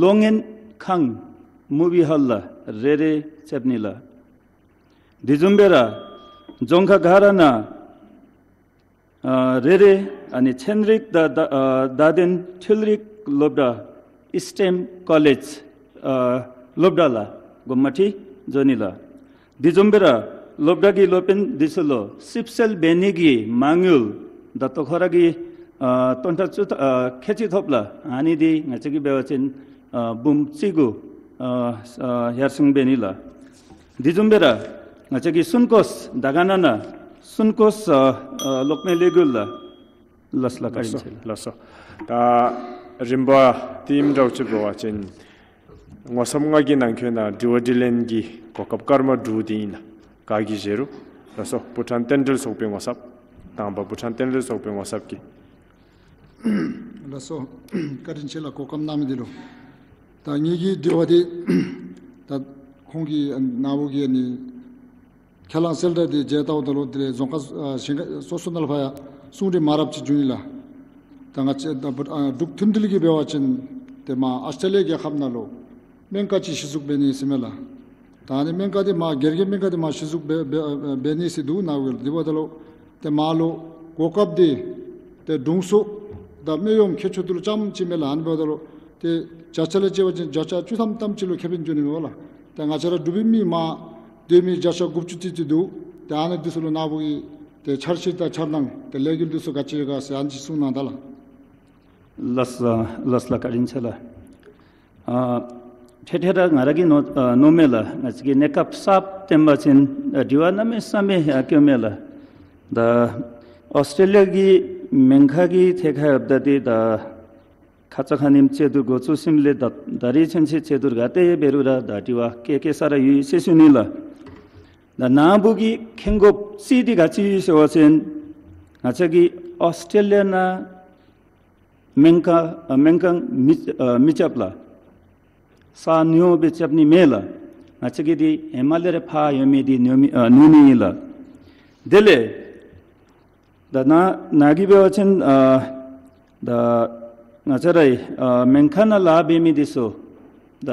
ལོ་ངན་ཁང་མུ་བི་ཧཱོལ་ལགས་རེ་རེ་བཙག་ནི་ལགས། དེ་བཟུམ་སྦེ་ར་རྫོང་ཁག་ག་ར་ནང་ཨ་རེ་རེ་ཨ་ནི་ཚན་རིག་དང་ད་ཨ་དད་ལྡན་འཕྲུལ་རིག་སློབ་གྲྭ་ཨིསི་ཊེམ་ཀོ་ལེཇ་ཨ་སློབ་གྲྭ་ལགས་དགོངསམ་ཁྲེལ་བཟོ་ནི་ལགས། དེ་བཟུམ་སྦེ་ར་སློབ་གྲྭ་གི་སློབ་དཔོན་འདི་ཚུ་ལུ་ཞིབ་འཚོལ་འབད་ནི་གི་མ་དངུལ་ད་ལྟོ་ཁོ་ར་གི་ཨ་དོན་ཁྲ་ཚུ་ཨ་ཁལ་གཅིག་ཐོབ་ལགས། ཨ་ནི་འདི་ང་བཅས་ཀྱིས་འབད་བ་ཅིན་ཨ་འབུམ་གཅིག་གུ་ཨ་ཨ་ཡར་སེང་འབད་ནི་ལགས། དེ་བཟུམ་སྦེ་ར་ང་བཅས་ཀྱི་སུན་ཀོས་དར་དཀར་ན་ནང་སུན་ཀོས་ཨ་ཨ་གློག་མེ་ལས་འགུལ་ལགས། ལགས་ལགས། བཀའ་དྲིན་ཆེ་ལགས། ལགས་སོ། ད་རིམ་པ་དེ་ཨིནམ་འདྲཝ་ཅིག་འབད་བ་ཅིན་མནོ་བསམ་ང་གིས་ནང་འཁོད་ནང་དྲི་བ་དྲིས་ལན་གྱི་གོ་སྐབས་སྐར་མ་དྲུག་དེ་ཨིན་ལགས། ག་གིས་བཞེས་རུང་། ལགས་སོ། བུ་ཕྲུག་རྟེན་འབྲེལ་ཚོགས་པའི་ངོ་ཚབ། དང་པ་བུ་ཕྲུག་རྟེན་འབྲེལ་ཚོགས་པའི་ངོ་ཚབ་ཀྱིས། ལགས་སོ། བཀའ་དྲིན་ཆེ་ལགས། གོ་སྐབས་གནང་མི་འདི་ལུ། ད་ངེ་གི་དྲི་བ་འདི་ད་ཁོང་གིས་ནཱ་བུ་གིས་ཨ་ནི་ཁས་བླངས་གསལ་བསྒྲགས་འདི་མཇལ་བལྟཝ་ད་ལུ་དེ་ལས་རྫོང་ཁག་ཨ་གཞན་ཁག་སོ་སོ་ནང་ལུ་ཕར་ཡང་གསུང་རིམ་མང་རབས་ཅིག་བྱུང་ཡི་ལགས། ད་ང་བཅས་ད་བུ་ཨ་འབྲུག་མཐུན་སྒྲིལ་གྱིས་འབད་བ་ཅིན་ཏེ་མར་ཨཱོས་ཊྲེ་ལི་ཡ་རྒྱལ་ཁབ་ནང་ལུ་སྨན་ཁང་ཅིག་གཞི་བཙུགས་འབད་ནི་ཟེར་མས་ལགས། ད་ཨ་ནི་སྨན་ཁང་འདི་མར་སྒེར་གྱི་སྨན་ཁང་འདི་མར་གཞི་བཙུགས་འབད་འབད་འབད་ནི་ཟེར་འདུག་ནཱ་བུ་གིས། དེ་འབདཝ་ད་ལུ་ཏེ་མར་ལུ་གོ་སྐབས་འདི་ཏེ་དྲུང་འཚོ་དང་སྨན་གཡོགམ་མཁས་མཆོག་འདི་ལུ་རྐྱངམ་ཅིག་མས་ལགས། ཨ་ནི་འབདཝ་ད་ལུ་ཏེ་བརྒྱ་ཆ་ལས་བརྩི་བ་ཅིན་བརྒྱ་ཆ་བཅུ་ཐམ་ཐམ་ཅིག་ལུ་ཁེ་ཕན་འབྱུང་ནི་མས་ལགས། ཏེ་ང་བཅས་ར་འབྲུག་པའི་མི་མར་སྡོད་མི་བརྒྱ་ཆ་དགུ་བཅུ་ཅིག་ཅིག་འདུག། ཏེ་ཨ་ནི་འདི་ཚུ་ལུ་ནཱ་བུ་གིས་ཏེ་འཆར་གཞི་དང་འཆར་སྣང་ཏེ་ལས་འགུལ་འདི་ཚུ་ག་ཅི་ཡོད་ག་ཟེར་ཨ་ནི་ཅིག་གསུང་གནང་ད་ལགས། ལགས་ལགས་ལགས། བཀའ་དྲིན་ཆེ་ལགས། ཨ་ཐད་ཐད་ར་ང་ར་གིས་མནོ་ཨ་མནོཝ་མས་ལགས། ང་བཅས་ཀྱིས་གནས་སྐབས་གསརཔ་བཏོན་པ་ཅིན་ཨ་དྲི་བ་གནམ་མེད་ས་མེད་ཨ་བཀོདཔ་མས་ལགས། ད་ཨཱོས་ཊྲེ་ལི་ཡ་གི་སྨན་ཁང་གི་ཐད་ཁར་འབདཝ་ད་འདི་ད་ཁ་ཙ་ཁ་ཉིནམ་བཅད་བསྡུར་འགོ་བཙུགས་ཞིནམ་ལས་ད་ད་རིས་ཚུན་ཚོད་བཅད་བསྡུར་ག་ཏེ་འབད་རུང་ར་ད་དྲི་བ་བཀོད་བཀོད་ས་ར་ཡོད་ཟེར་ཞུ་ནི་ལགས། ད་ནཱ་བུ་གིས་མཁྱེན་དགོཔ་ཅིག་འདི་ག་ཅི་ཡོད་ཟེར་བ་ཅིན་ང་བཅས་ཀྱི་ཨཱོས་ཊྲེ་ལི་ཡ་ནང་སྨན་ཁང་ཨ་སྨན་ཁང་མི་ཨ་མི་རྐྱབ་ལགས། ས་ཉོ་སྦེ་རྐྱབ་ནི་མེད་ལགས། ང་བཅས་ཀྱིས་འདི་ཧེ་མ་ལས་ར་ཕར་ཡོད་མི་འདི་ཉོ་མི་ཨ་ཉོ་ནི་ཨིན་ལགས། དེ་ལས་ད་ནཱ་ནཱ་གིས་འབད་བ་ཅིན་ཨ་ད་ང་བཅས་རའི་ཨ་སྨན་ཁང་ནང་ལཱ་འབད་མི་འདི་ཚུ་ད་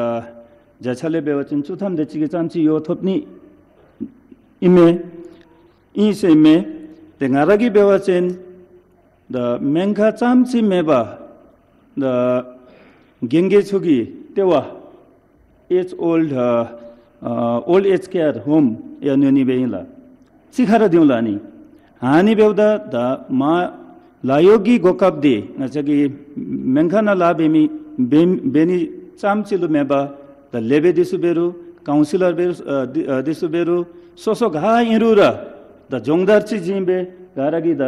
བརྒྱ་ཆ་ལས་འབད་བ་ཅིན་བཅུ་ཐམ་དེ་ཅིག་གི་ཙམ་ཅིག་ཡོད་ཐོབ་ནི་ཨིན་མས། ཨིན་ཟེར་མས། ཏེ་ང་ར་གིས་འབད་བ་ཅིན་ད་སྨན་ཁང་ཙམ་ཅིག་མེན་པར་ད་རྒན་རྒས་ཚུ་གི་ལྟེ་བ་ཨེཇ་ཨོལཌ་ཨ་ཨ་ཨོལཌ་ཨེཇ་ཀེར་ཧོམ་ཡང་ཉོ་ནི་སྦེ་ཨིན་ལགས། ཅིག་ཁར་ར་འདི་ལགས། ཨ་ནི་ཨ་ནི་འབདཝ་ད་ད་མར་ལཱ་གཡོག་གི་གོ་སྐབས་འདི་ང་བཅས་ཀྱི་སྨན་ཁང་ནང་ལཱ་འབད་མི་འབད་འབད་ནི་ཙམ་ཅིག་ལུ་མེན་པར་ད་ལས་བྱེདཔ་འདི་ཚུ་འབད་རུང་ཀའུན་སི་ལར་འབད་རུང་ཨ་འདི་ཨ་འདི་ཚུ་འབད་རུང་སོ་སོ་ག་ཨིན་རུང་ར་ད་སྦྱོང་བརྡར་ཅིག་བྱིན་སྦེ་ག་ར་གིས་ད་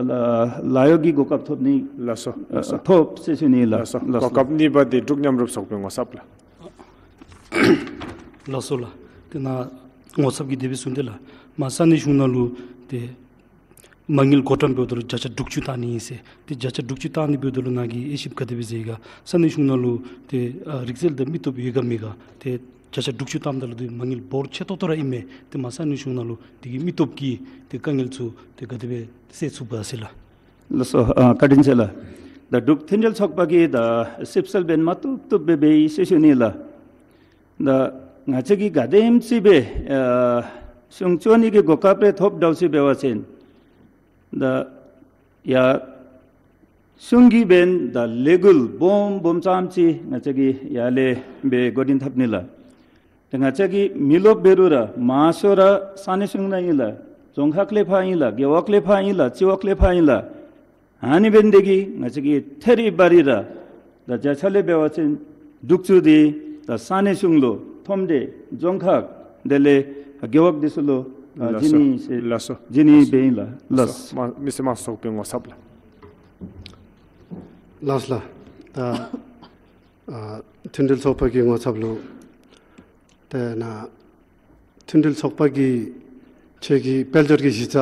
ལཱ་ལཱ་གཡོག་གི་གོ་སྐབས་ཐོབ་ནི་ལགས་སོ་ལགས་སོ། ཐོབ་ཟེར་ཞུ་ནི་ལགས། ལགས་སོ། ལགས་སོ། གོ་སྐབས་གཉིས་པ་འདི་འབྲུག་མཉམ་རུབ་ཚོགས་པའི་ངོ་ཚབ་ལགས། ལགས་སོ་ལགས། ཏེ་ནཱ་ངོ་ཚབ་ཀྱིས་དེ་སྦེ་གསུངས་ཏེ་ལགས། མར་ས་གནས་གཞུང་ནང་ལུ་ཏེ་མ་དངུལ་བགོ་བཀྲམ་འབདཝ་ད་ལུ་བརྒྱ་ཆ་དྲུག་ཅུ་བཏང་ནི་ཨིན་ཟེར། ཏེ་བརྒྱ་ཆ་དྲུག་ཅུ་བཏང་ནི་འབདཝ་ད་ལུ་ནཱ་གིས་དབྱེ་ཞིབ་ག་དེ་སྦེ་མཛད་ཡི་ག། ས་གནས་གཞུང་ནང་ལུ་ཏེ་ཨ་རིག་རྩལ་དང་མི་སྟོབས་ཡོད་ག་མེད་ག། ཏེ་བརྒྱ་ཆ་དྲུག་ཅུ་བཏངམ་ད་ལུ་ཏེ་མ་དངུལ་འབོར་ཆེ་ཏོག་ཏོ་ར་ཨིན་མས། ཏེ་མར་ས་གནས་གཞུང་ནང་ལུ་དེ་གི་མི་སྟོབས་ཀྱི་ཏེ་དཀའ་ངལ་ཚུ་ཏེ་ག་དེ་སྦེ་སེལ་ཚུགས་པ་ཟེར་ལགས། ལགས་སོ། ཨ་བཀའ་དྲིན་ཆེ་ལགས། ད་འབྲུག་མཐུན་འབྲེལ་ཚོགས་པ་གིས་ད་ཞིབ་འཚོལ་འབད་ནི་མ་བཏུབ་བཏུབ་སྦེ་འབད་ཡི་ཟེར་ཞུ་ནི་ལགས། ད་ང་བཅས་ཀྱིས་ག་དེམ་ཅིག་སྦེ་ཨ་གཞུང་བཙུགས་ནི་གི་གོ་སྐབས་རེ་ཐོབ་འདྲཝ་ཅིག་འབད་བ་ཅིན་ད་ཡར་གཞུང་གིས་འབདན་ད་ལས་འགུལ་སྦོམ་སྦོམ་ཙམ་ཅིག་ང་བཅས་ཀྱིས་ཡར་ལས་སྦེ་འགོ་འདྲེན་འཐབ་ནི་ལགས། ཏེ་ང་བཅས་ཀྱི་མི་རློབས་འབད་རུང་ར་མང་ཤོས་ར་ས་གནས་གཞུང་ནང་ཨིན་ལགས། རྫོང་ཁག་ལས་ཕར་ཨིན་ལགས། རྒེད་འོག་ལས་ཕར་ཨིན་ལགས། སྤྱི་འོག་ལས་ཕར་ཨིན་ལགས། ཨ་ནི་འབདན་འདི་གིས་ང་བཅས་ཀྱིས་ཐད་རི་བ་རི་ར་ད་བརྒྱ་ཆ་ལས་འབད་བ་ཅིན་དྲུག་ཅུ་འདི་ད་ས་གནས་གཞུང་ལུ་མཐོ་འབྲིང་རྫོང་ཁག་དེ་ལས་རྒེད་འོག་འདི་ཚུ་ལུ་ཨ་ལགས་སོ། བྱིན་ནི་ཟེར་ལགས་སོ། བྱིན་ནི་སྦེ་ཨིན་ལགས། ལགས་སོ། ལགས། མ་མི་སེར་དམངས་གཙོ་ཚོགས་པའི་ངོ་ཚབ་ལགས། ལགས་ལགས། ད་ཨ་མཐུན་འབྲེལ་ཚོགས་པ་གི་ངོ་ཚབ་ལུ་ཏེ་ནཱ་མཐུན་འབྲེལ་ཚོགས་པ་གི་ཁྱོད་ཀྱི་དཔལ་འབྱོར་གྱི་གཞི་རྩ་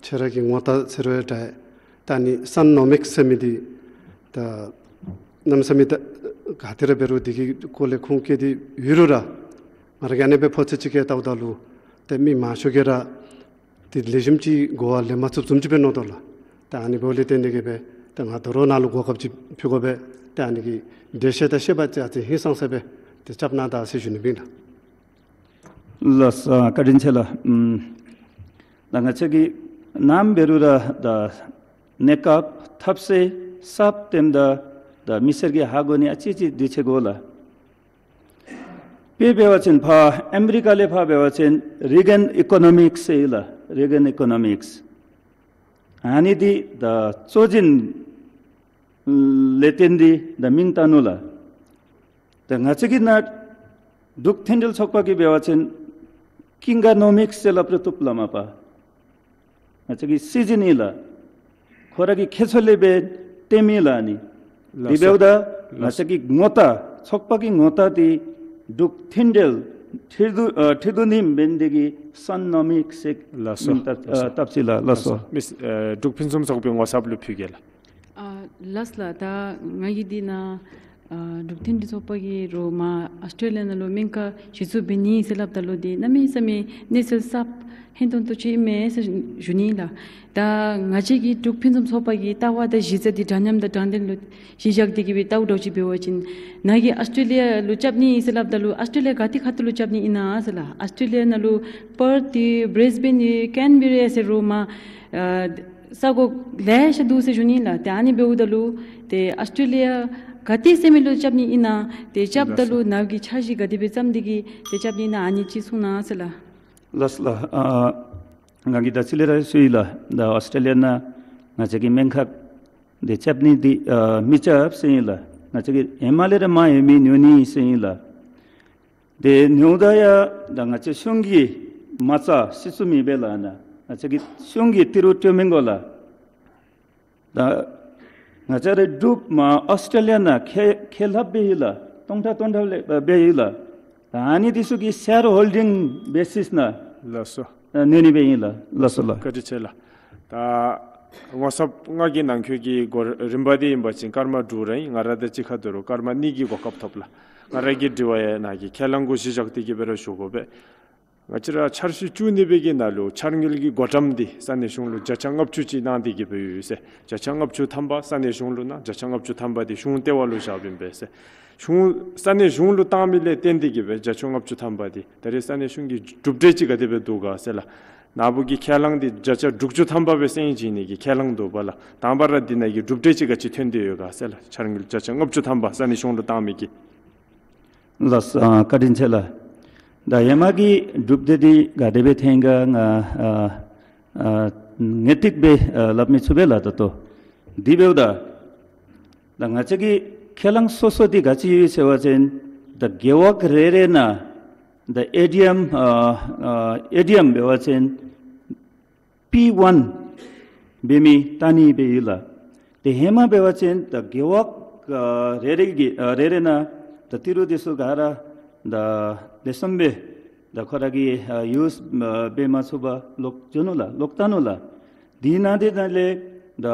ཁྱོད་ར་གི་ངོ་རྟགས་ཟེར་བའི་གྲས་ད་ནི་སན་ནོ་མིག་ཟེར་མི་འདི་ད་གནམ་མེད་ས་མེད་ད་ག་ཏེ་ར་འབད་རུང་འདི་གི་སྐོར་ལས་ཁུངས་བཀལ་ཏེ་ཡོད་རུང་ར་ ང་ར་གིས་ཨ་ནི་སྦེ་ཕོ་ཚོད་ཅིག་ཁར་བལྟཝ་ད་ལུ་ཏེ་མི་མང་ཤོས་ཀྱིས་ར་ཏེ་ལེགས་ཤོམ་ཅིག་གོ་བ་ལེན་མ་ཚུགསཔ་བཟུམ་ཅིག་སྦེ་མནོ་དོ་ལགས། ཏེ་ཨ་ནི་འབདཝ་ལས་བརྟེན་ཏེ་གིས་སྦེ་ཏེ་ང་དོ་རུང་ནཱ་ལུ་གོ་སྐབས་ཅིག་ཕུལ་དགོ་པས། ཏེ་ཨ་ནི་གི་འགྲེལ་བཤད་དང་བཤད་པ་ཅིག་ཨ་ཙི་ཧིང་སངས་ས་སྦེ་ཏེ་རྐྱབ་གནང་ད་ཟེར་ཞུ་ནི་ཨིན་ལགས། ལགས་སོ། བཀའ་དྲིན་ཆེ་ལགས། ཨམ་ད་ང་བཅས་ཀྱིས་ནམ་འབད་རུང་ར་ད་གནས་སྐབས་ཐབས་ཤེས་གསརཔ་བཏོནམ་ད་ད་མི་སེར་གྱིས་ཧ་གོ་ནི་ཨ་ཙི་ཅིག་དུས་ཚོད་འགོར་ལགས། དཔེ་འབད་བ་ཅིན་ཕར་ཨ་མི་རི་ཀ་ལས་ཕར་འབད་བ་ཅིན་རེ་གཱན་ཨི་ཀོ་ནོ་མིཀསི་ཟེར་ཡོད་ལགས། རེ་གཱན་ཨི་ཀོ་ནོ་མིཀསི། ཨ་ནི་འདི་ད་གཙོ་འཛིན་ལས་བརྟེན་ཏེ་ད་མིང་བཏགས་ནུག་ལགས། ད་ང་བཅས་ཀྱི་ནཱ་འབྲུག་མཐུན་འབྲེལ་ཚོགས་པ་གིས་འབད་བ་ཅིན་ཀིང་ག་ནོ་མིཀསི་ཟེར་སླབ་རུང་བཏུབ་ལགས་མ་པ། ང་བཅས་ཀྱི་སྲིད་འཛིན་ཨིན་ལགས། ཁོ་ར་གི་ཁྱད་ཆོས་ལས་སྦེ་བཏོནམ་ཨིན་ལགས་ཨ་ནི། ལགས་སོ། དེ་འབདཝ་ད་ང་ལགས་སོ། བཅས་ཀྱི་ངོ་རྟགས་ཚོགས་པ་གི་ངོ་རྟགས་འདི་འབྲུག་མཐུན་འབྲེལ་ཁྲི་གདུགས་ཨ་ཁྲི་གདུགས་ནི་འབད་ནི་དེ་གིས་སཱན་ནོ་མིཀསི་ཟེར་ལགས་སོ། མིང་བཏགས་ལགས་སོ། ཨ་བཏགས་ཅི་ལགས། ལགས་སོ། ལགས་སོ། མི་ཨ་འབྲུག་ཕུན་སུམ་ཚོགས་པའི་ངོ་ཚབ་ལུ་ཕུལ་གེ་ལགས། ཨ་ལགས་ལགས། ད་ང་གིས་འདི་ནཱ་ཨ་འབྲུག་མཐུན་འབྲེལ་ཚོགས་པ་གིས་རོགས་མར་ཨཱོས་ཊྲེ་ལི་ཡ་ནང་ལུ་སྨན་ཁང་གཞི་བཙུགས་འབད་ནི་ཟེར་སླབ་ད་ལུ་འདི་གནམ་མེད་ས་མེད་གནས་ཚུལ་གསརཔ་ཧན་ཏོང་ཏོ་ཅིག་མས་ཟེར་ཞུ་ནི་ལགས། ད་ང་བཅས་ཀྱི་འབྲུག་ཕུན་སུམ་ཚོགས་པ་གི་ལྟ་བ་དང་གཞི་རྩ་འདི་འདྲ་མཉམ་དང་དྲང་བདེན་ལུ་གཞི་བཞག་སྟེ་གིས་སྦེ་ལྟཝ་འདྲཝ་ཅིག་འབད་བ་ཅིན་ནཱ་གིས་ཨཱོས་ཊྲེ་ལི་ཡ་ལུ་རྐྱབ་ནི་ཟེར་སླབ་ད་ལུ་ཨཱོས་ཊྲེ་ལི་ཡ་ག་ཏེ་ཁ་ཐུག་ལུ་རྐྱབ་ནི་ཨིན་ན་ཟེར་ལགས། ཨཱོས་ཊྲེ་ལི་ཡ་ནང་ལུ་པརཐ་ཏེ་བྲིས་བེན་ཏེ་ཀེན་བེ་ར་ཟེར་རོགས་མར་ཨ་ས་གོ་ལེ་ཤ་འདུག་ཟེར་ཞུ་ནི་ལགས། ཏེ་ཨ་ནི་འབདཝ་ད་ལུ་ཏེ་ཨཱོས་ཊྲེ་ལི་ཡ་ག་ཏེ་ཟེར་མི་ལུ་རྐྱབ་ནི་ཨིན་ན། ཏེ་རྐྱབ་ད་ལུ་ལགས་སོ། ནཱ་གི་འཆར་གཞི་ག་དེ་སྦེ་བརྩམས་ཏེ་གིས་ཏེ་རྐྱབ་ནི་ཨིན་ན་ཨ་ནི་ཅིག་གསུང་གནང་ཟེར་ལགས། ལགས་སོ་ལགས། ཨ་ང་གིས་ད་ཅི་ལས་ར་ཞུ་ཡི་ལགས། ད་ཨཱོས་ཊྲེ་ལི་ཡ་ནང་ང་བཅས་ཀྱི་སྨན་ཁང་འདི་རྐྱབ་ནི་འདི་ཨ་མི་རྐྱབ་ཟེར་ཨིན་ལགས། ང་བཅས་ཀྱིས་ཧེ་མ་ལས་ར་མར་ཡོད་མི་ཉོ་ནི་ཟེར་ཨིན་ལགས། ཏེ་ཉོཝ་ད་ཡང་ད་ང་བཅས་གཞུང་གིས་མ་རྩ་སྲིད་ཚུགས་མེད་པས་ལགས། ནཱ་ང་བཅས་ཀྱི་གཞུང་གིས་ཏི་རུ་སྤྲོད་མི་དགོ་ལགས། ད་ང་བཅས་ར་འབྲུགཔ་མར་ཨཱོས་ཊྲེ་ལི་ཡ་ནང་ཁེ་ཁེ་ལྷགཔ་འབད་ཡི་ལགས། སྟོང་ཕྲག་སྟོང་ཕྲག་ལས་འབད་ཡི་ལགས། ད་ཨ་ནི་འདི་ཚུ་གི་ཤེར་ཧོལ་ཌིང་བེ་སིསི་ནང་ལགས་སོ། ཨ་ཉོ་ནི་འབད་ཨིན་ལགས། ལགས་སོ་ལགས། བཀའ་དྲིན་ཆེ་ལགས། ད་ངོ་ཚབ་ང་གིས་ནང་འཁོད་ཀྱི་གོ་རིམ་པ་འདི་ཨིན་པ་ཅིན་སྐར་མ་དྲུག་ར་ཨིན། ང་ར་དང་གཅིག་ཁར་དོ་རུང་སྐར་མ་གཉིས་ཀྱི་གོ་སྐབས་ཐོབ་ལགས། ང་ར་གི་དྲི་བ་ཡང་ནཱ་གི་ཁས་བླངས་གུ་གཞི་བཞག་སྟེ་གིས་སྦེ་ར་ཞུ་དགོ་པས། ང་བཅས་ར་འཆར་གཞི་བཅུ་གཉིས་པའི་གི་ནང་ལུ་འཆར་དངུལ་གྱི་བགོ་བཀྲམ་འདི་ས་གནས་གཞུང་ལུ་བརྒྱ་ཆ་ལྔ་བཅུ་ཅིག་གནང་སྟེ་གིས་སྦེ་ཡོད་ཟེར། བརྒྱ་ཆ་ལྔ་བཅུ་ཐམ་པ་ས་གནས་གཞུང་ལུ་གནང་། བརྒྱ་ཆ་ལྔ་བཅུ་ཐམ་པ་འདི་གཞུང་ལྟེ་བ་ལུ་བཞགཔ་ཨིན་པས་ཟེར། གཞུང་ས་གནས་གཞུང་ལུ་བཏང་མི་ལས་བརྟེན་ཏེ་གིས་སྦེ་བརྒྱ་ཆ་ལྔ་བཅུ་ཐམ་པ་འདི་ད་རེས་ས་གནས་གཞུང་གི་གྲུབ་འབྲས་ཅིག་ག་དེ་སྦེ་འདུག་ག་ཟེར་ལགས། ནཱ་བུ་གི་ཁས་བླངས་འདི་བརྒྱ་ཆ་དྲུག་ཅུ་ཐམ་པ་སྦེ་སེང་བྱིན་ནི་གི་ཁས་བླངས་འདུག་པ་ལགས། དང་པ་ར་འདི་ནང་གི་གྲུབ་འབྲས་ཅིག་ག་ཅི་ཐོན་ཏེ་ཡོད་ག་ཟེར་ལགས། འཆར་དངུལ་བརྒྱ་ཆ་ལྔ་བཅུ་ཐམ་པ་ས་གནས་གཞུང་ལུ་བཏང་མི་གི། ལགས་སོ། ཨ་བཀའ་དྲིན་ཆེ་ལགས། ད་ཧེ་མ་གི་གྲུབ་འབྲས་འདི་ག་དེ་སྦེ་ཐོན་ག་ང་ཨ་ཨ་ངེས་ཏིག་སྦེ་ཨ་སླབ་མི་ཚུགས་པས་ལགས། ད་ལྟོ་འདི་འབདཝ་ད་ད་ང་བཅས་ཀྱི་ཁས་བླངས་སོ་སོ་འདི་ག་ཅི་ཡོད་ཟེར་བ་ཅིན་ད་རྒེད་འོག་རེ་རེ་ནང་ད་ཨེ་ཌི་ཨེམ་ཨ་ཨ་ཨེ་ཌི་ཨེམ་འབད་བ་ཅིན་པི་ཝན་འབད་མི་བཏང་ནི་སྦེ་ཡོད་ལགས། ཏེ་ཧེ་མ་འབད་བ་ཅིན་ད་རྒེད་འོག་ཨ་རེ་རེ་གི་ཨ་རེ་རེ་ནང་ད་ཏི་རུ་འདི་ཚུ་ག་ར་ད་ལེགས་ཤོམ་སྦེ་ད་ཁོ་ར་གིས་ཨ་ཡུསི་ཨ་འབད་མ་ཚུགས་པར་ལོག་འགྱོ་ནུག་ལགས། ལོག་བཏང་ནུག་ལགས། དེ་ནང་དེ་ནང་ལས་ད་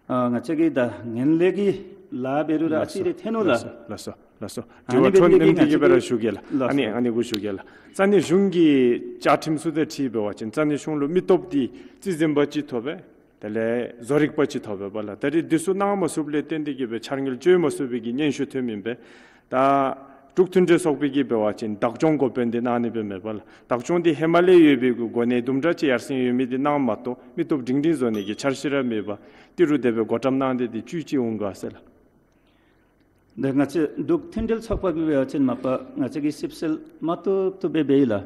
ཨ་ང་བཅས་ཀྱི་ད་ངན་ལྷད་ཀྱི་ལཱ་འབད་རུང་ར་ཨ་ལགས་སོ། ཙི་རེ་ཐོན་ནུག་ལགས། ལགས་སོ། ལགས་སོ། ཨ་ནི་དྲི་བ་འཕྲོ་འདི་འདི་གིས་འདེམས་ཏེ་གིས་སྦེ་ར་ཞུ་གེ་ལགས། ལགས་སོ། ཨ་ནི་ཨ་ནི་གུ་ཞུ་གེ་ལགས། ས་གནས་གཞུང་གི་བཅའ་ཁྲིམས་ཚུ་དང་འཁྲིལ་འབད་བ་ཅིན་ས་གནས་གཞུང་ལུ་མི་སྟོབས་འདི་རྩིས་འཛིན་པ་ཅིག་ཐོབ་པས། དེ་ལས་བཟོ་རིག་པ་ཅིག་ཐོབ་པས་པ་ལགས། ད་རེས་འདི་ཚུ་གནང་མ་ཚུགསཔ་ལས་བརྟེན་ཏེ་གིས་སྦེ་འཆར་དངུལ་སྤྱོད་མ་ཚུགས་པའི་གི་སྙན་ཞུ་ཐོནམ་ཨིན་པས། ད་འབྲུག་མཐུན་འབྲེལ་ཚོགས་པའི་གིས་འབད་བ་ཅིན་བདག་སྐྱོང་འགོ་དཔོན་འདི་གནང་ནི་སྦེ་མས་པ་ལགས། བདག་སྐྱོང་འདི་ཧེ་མ་ལས་ཡོད་པའི་གི་གོ་གནས་དུམ་གྲ་ཅིག་ཡར་སེང་ཡོད་མི་འདི་གནངམ་མ་གཏོགས་མི་སྟོབས་སྒྲིང་སྒྲིང་བཟོ་ནི་གི་འཆར་གཞི་ར་མེད་པར་ཏི་རུ་དེ་སྦེ་བགོ་བཀྲམ་གནང་སྟེ་འདི་བཅུད་ཅིག་འོང་ག་ཟེར་ལགས། ད་ང་བཅས་འབྲུག་མཐུན་འབྲེལ་ཚོགས་པ་གིས་འབད་བ་ཅིན་མ་པ་ང་བཅས་ཀྱིས་ཞིབ་འཚོལ་མ་བཏུབ་བཏུབ་སྦེ་འབད་ཡི་ལགས།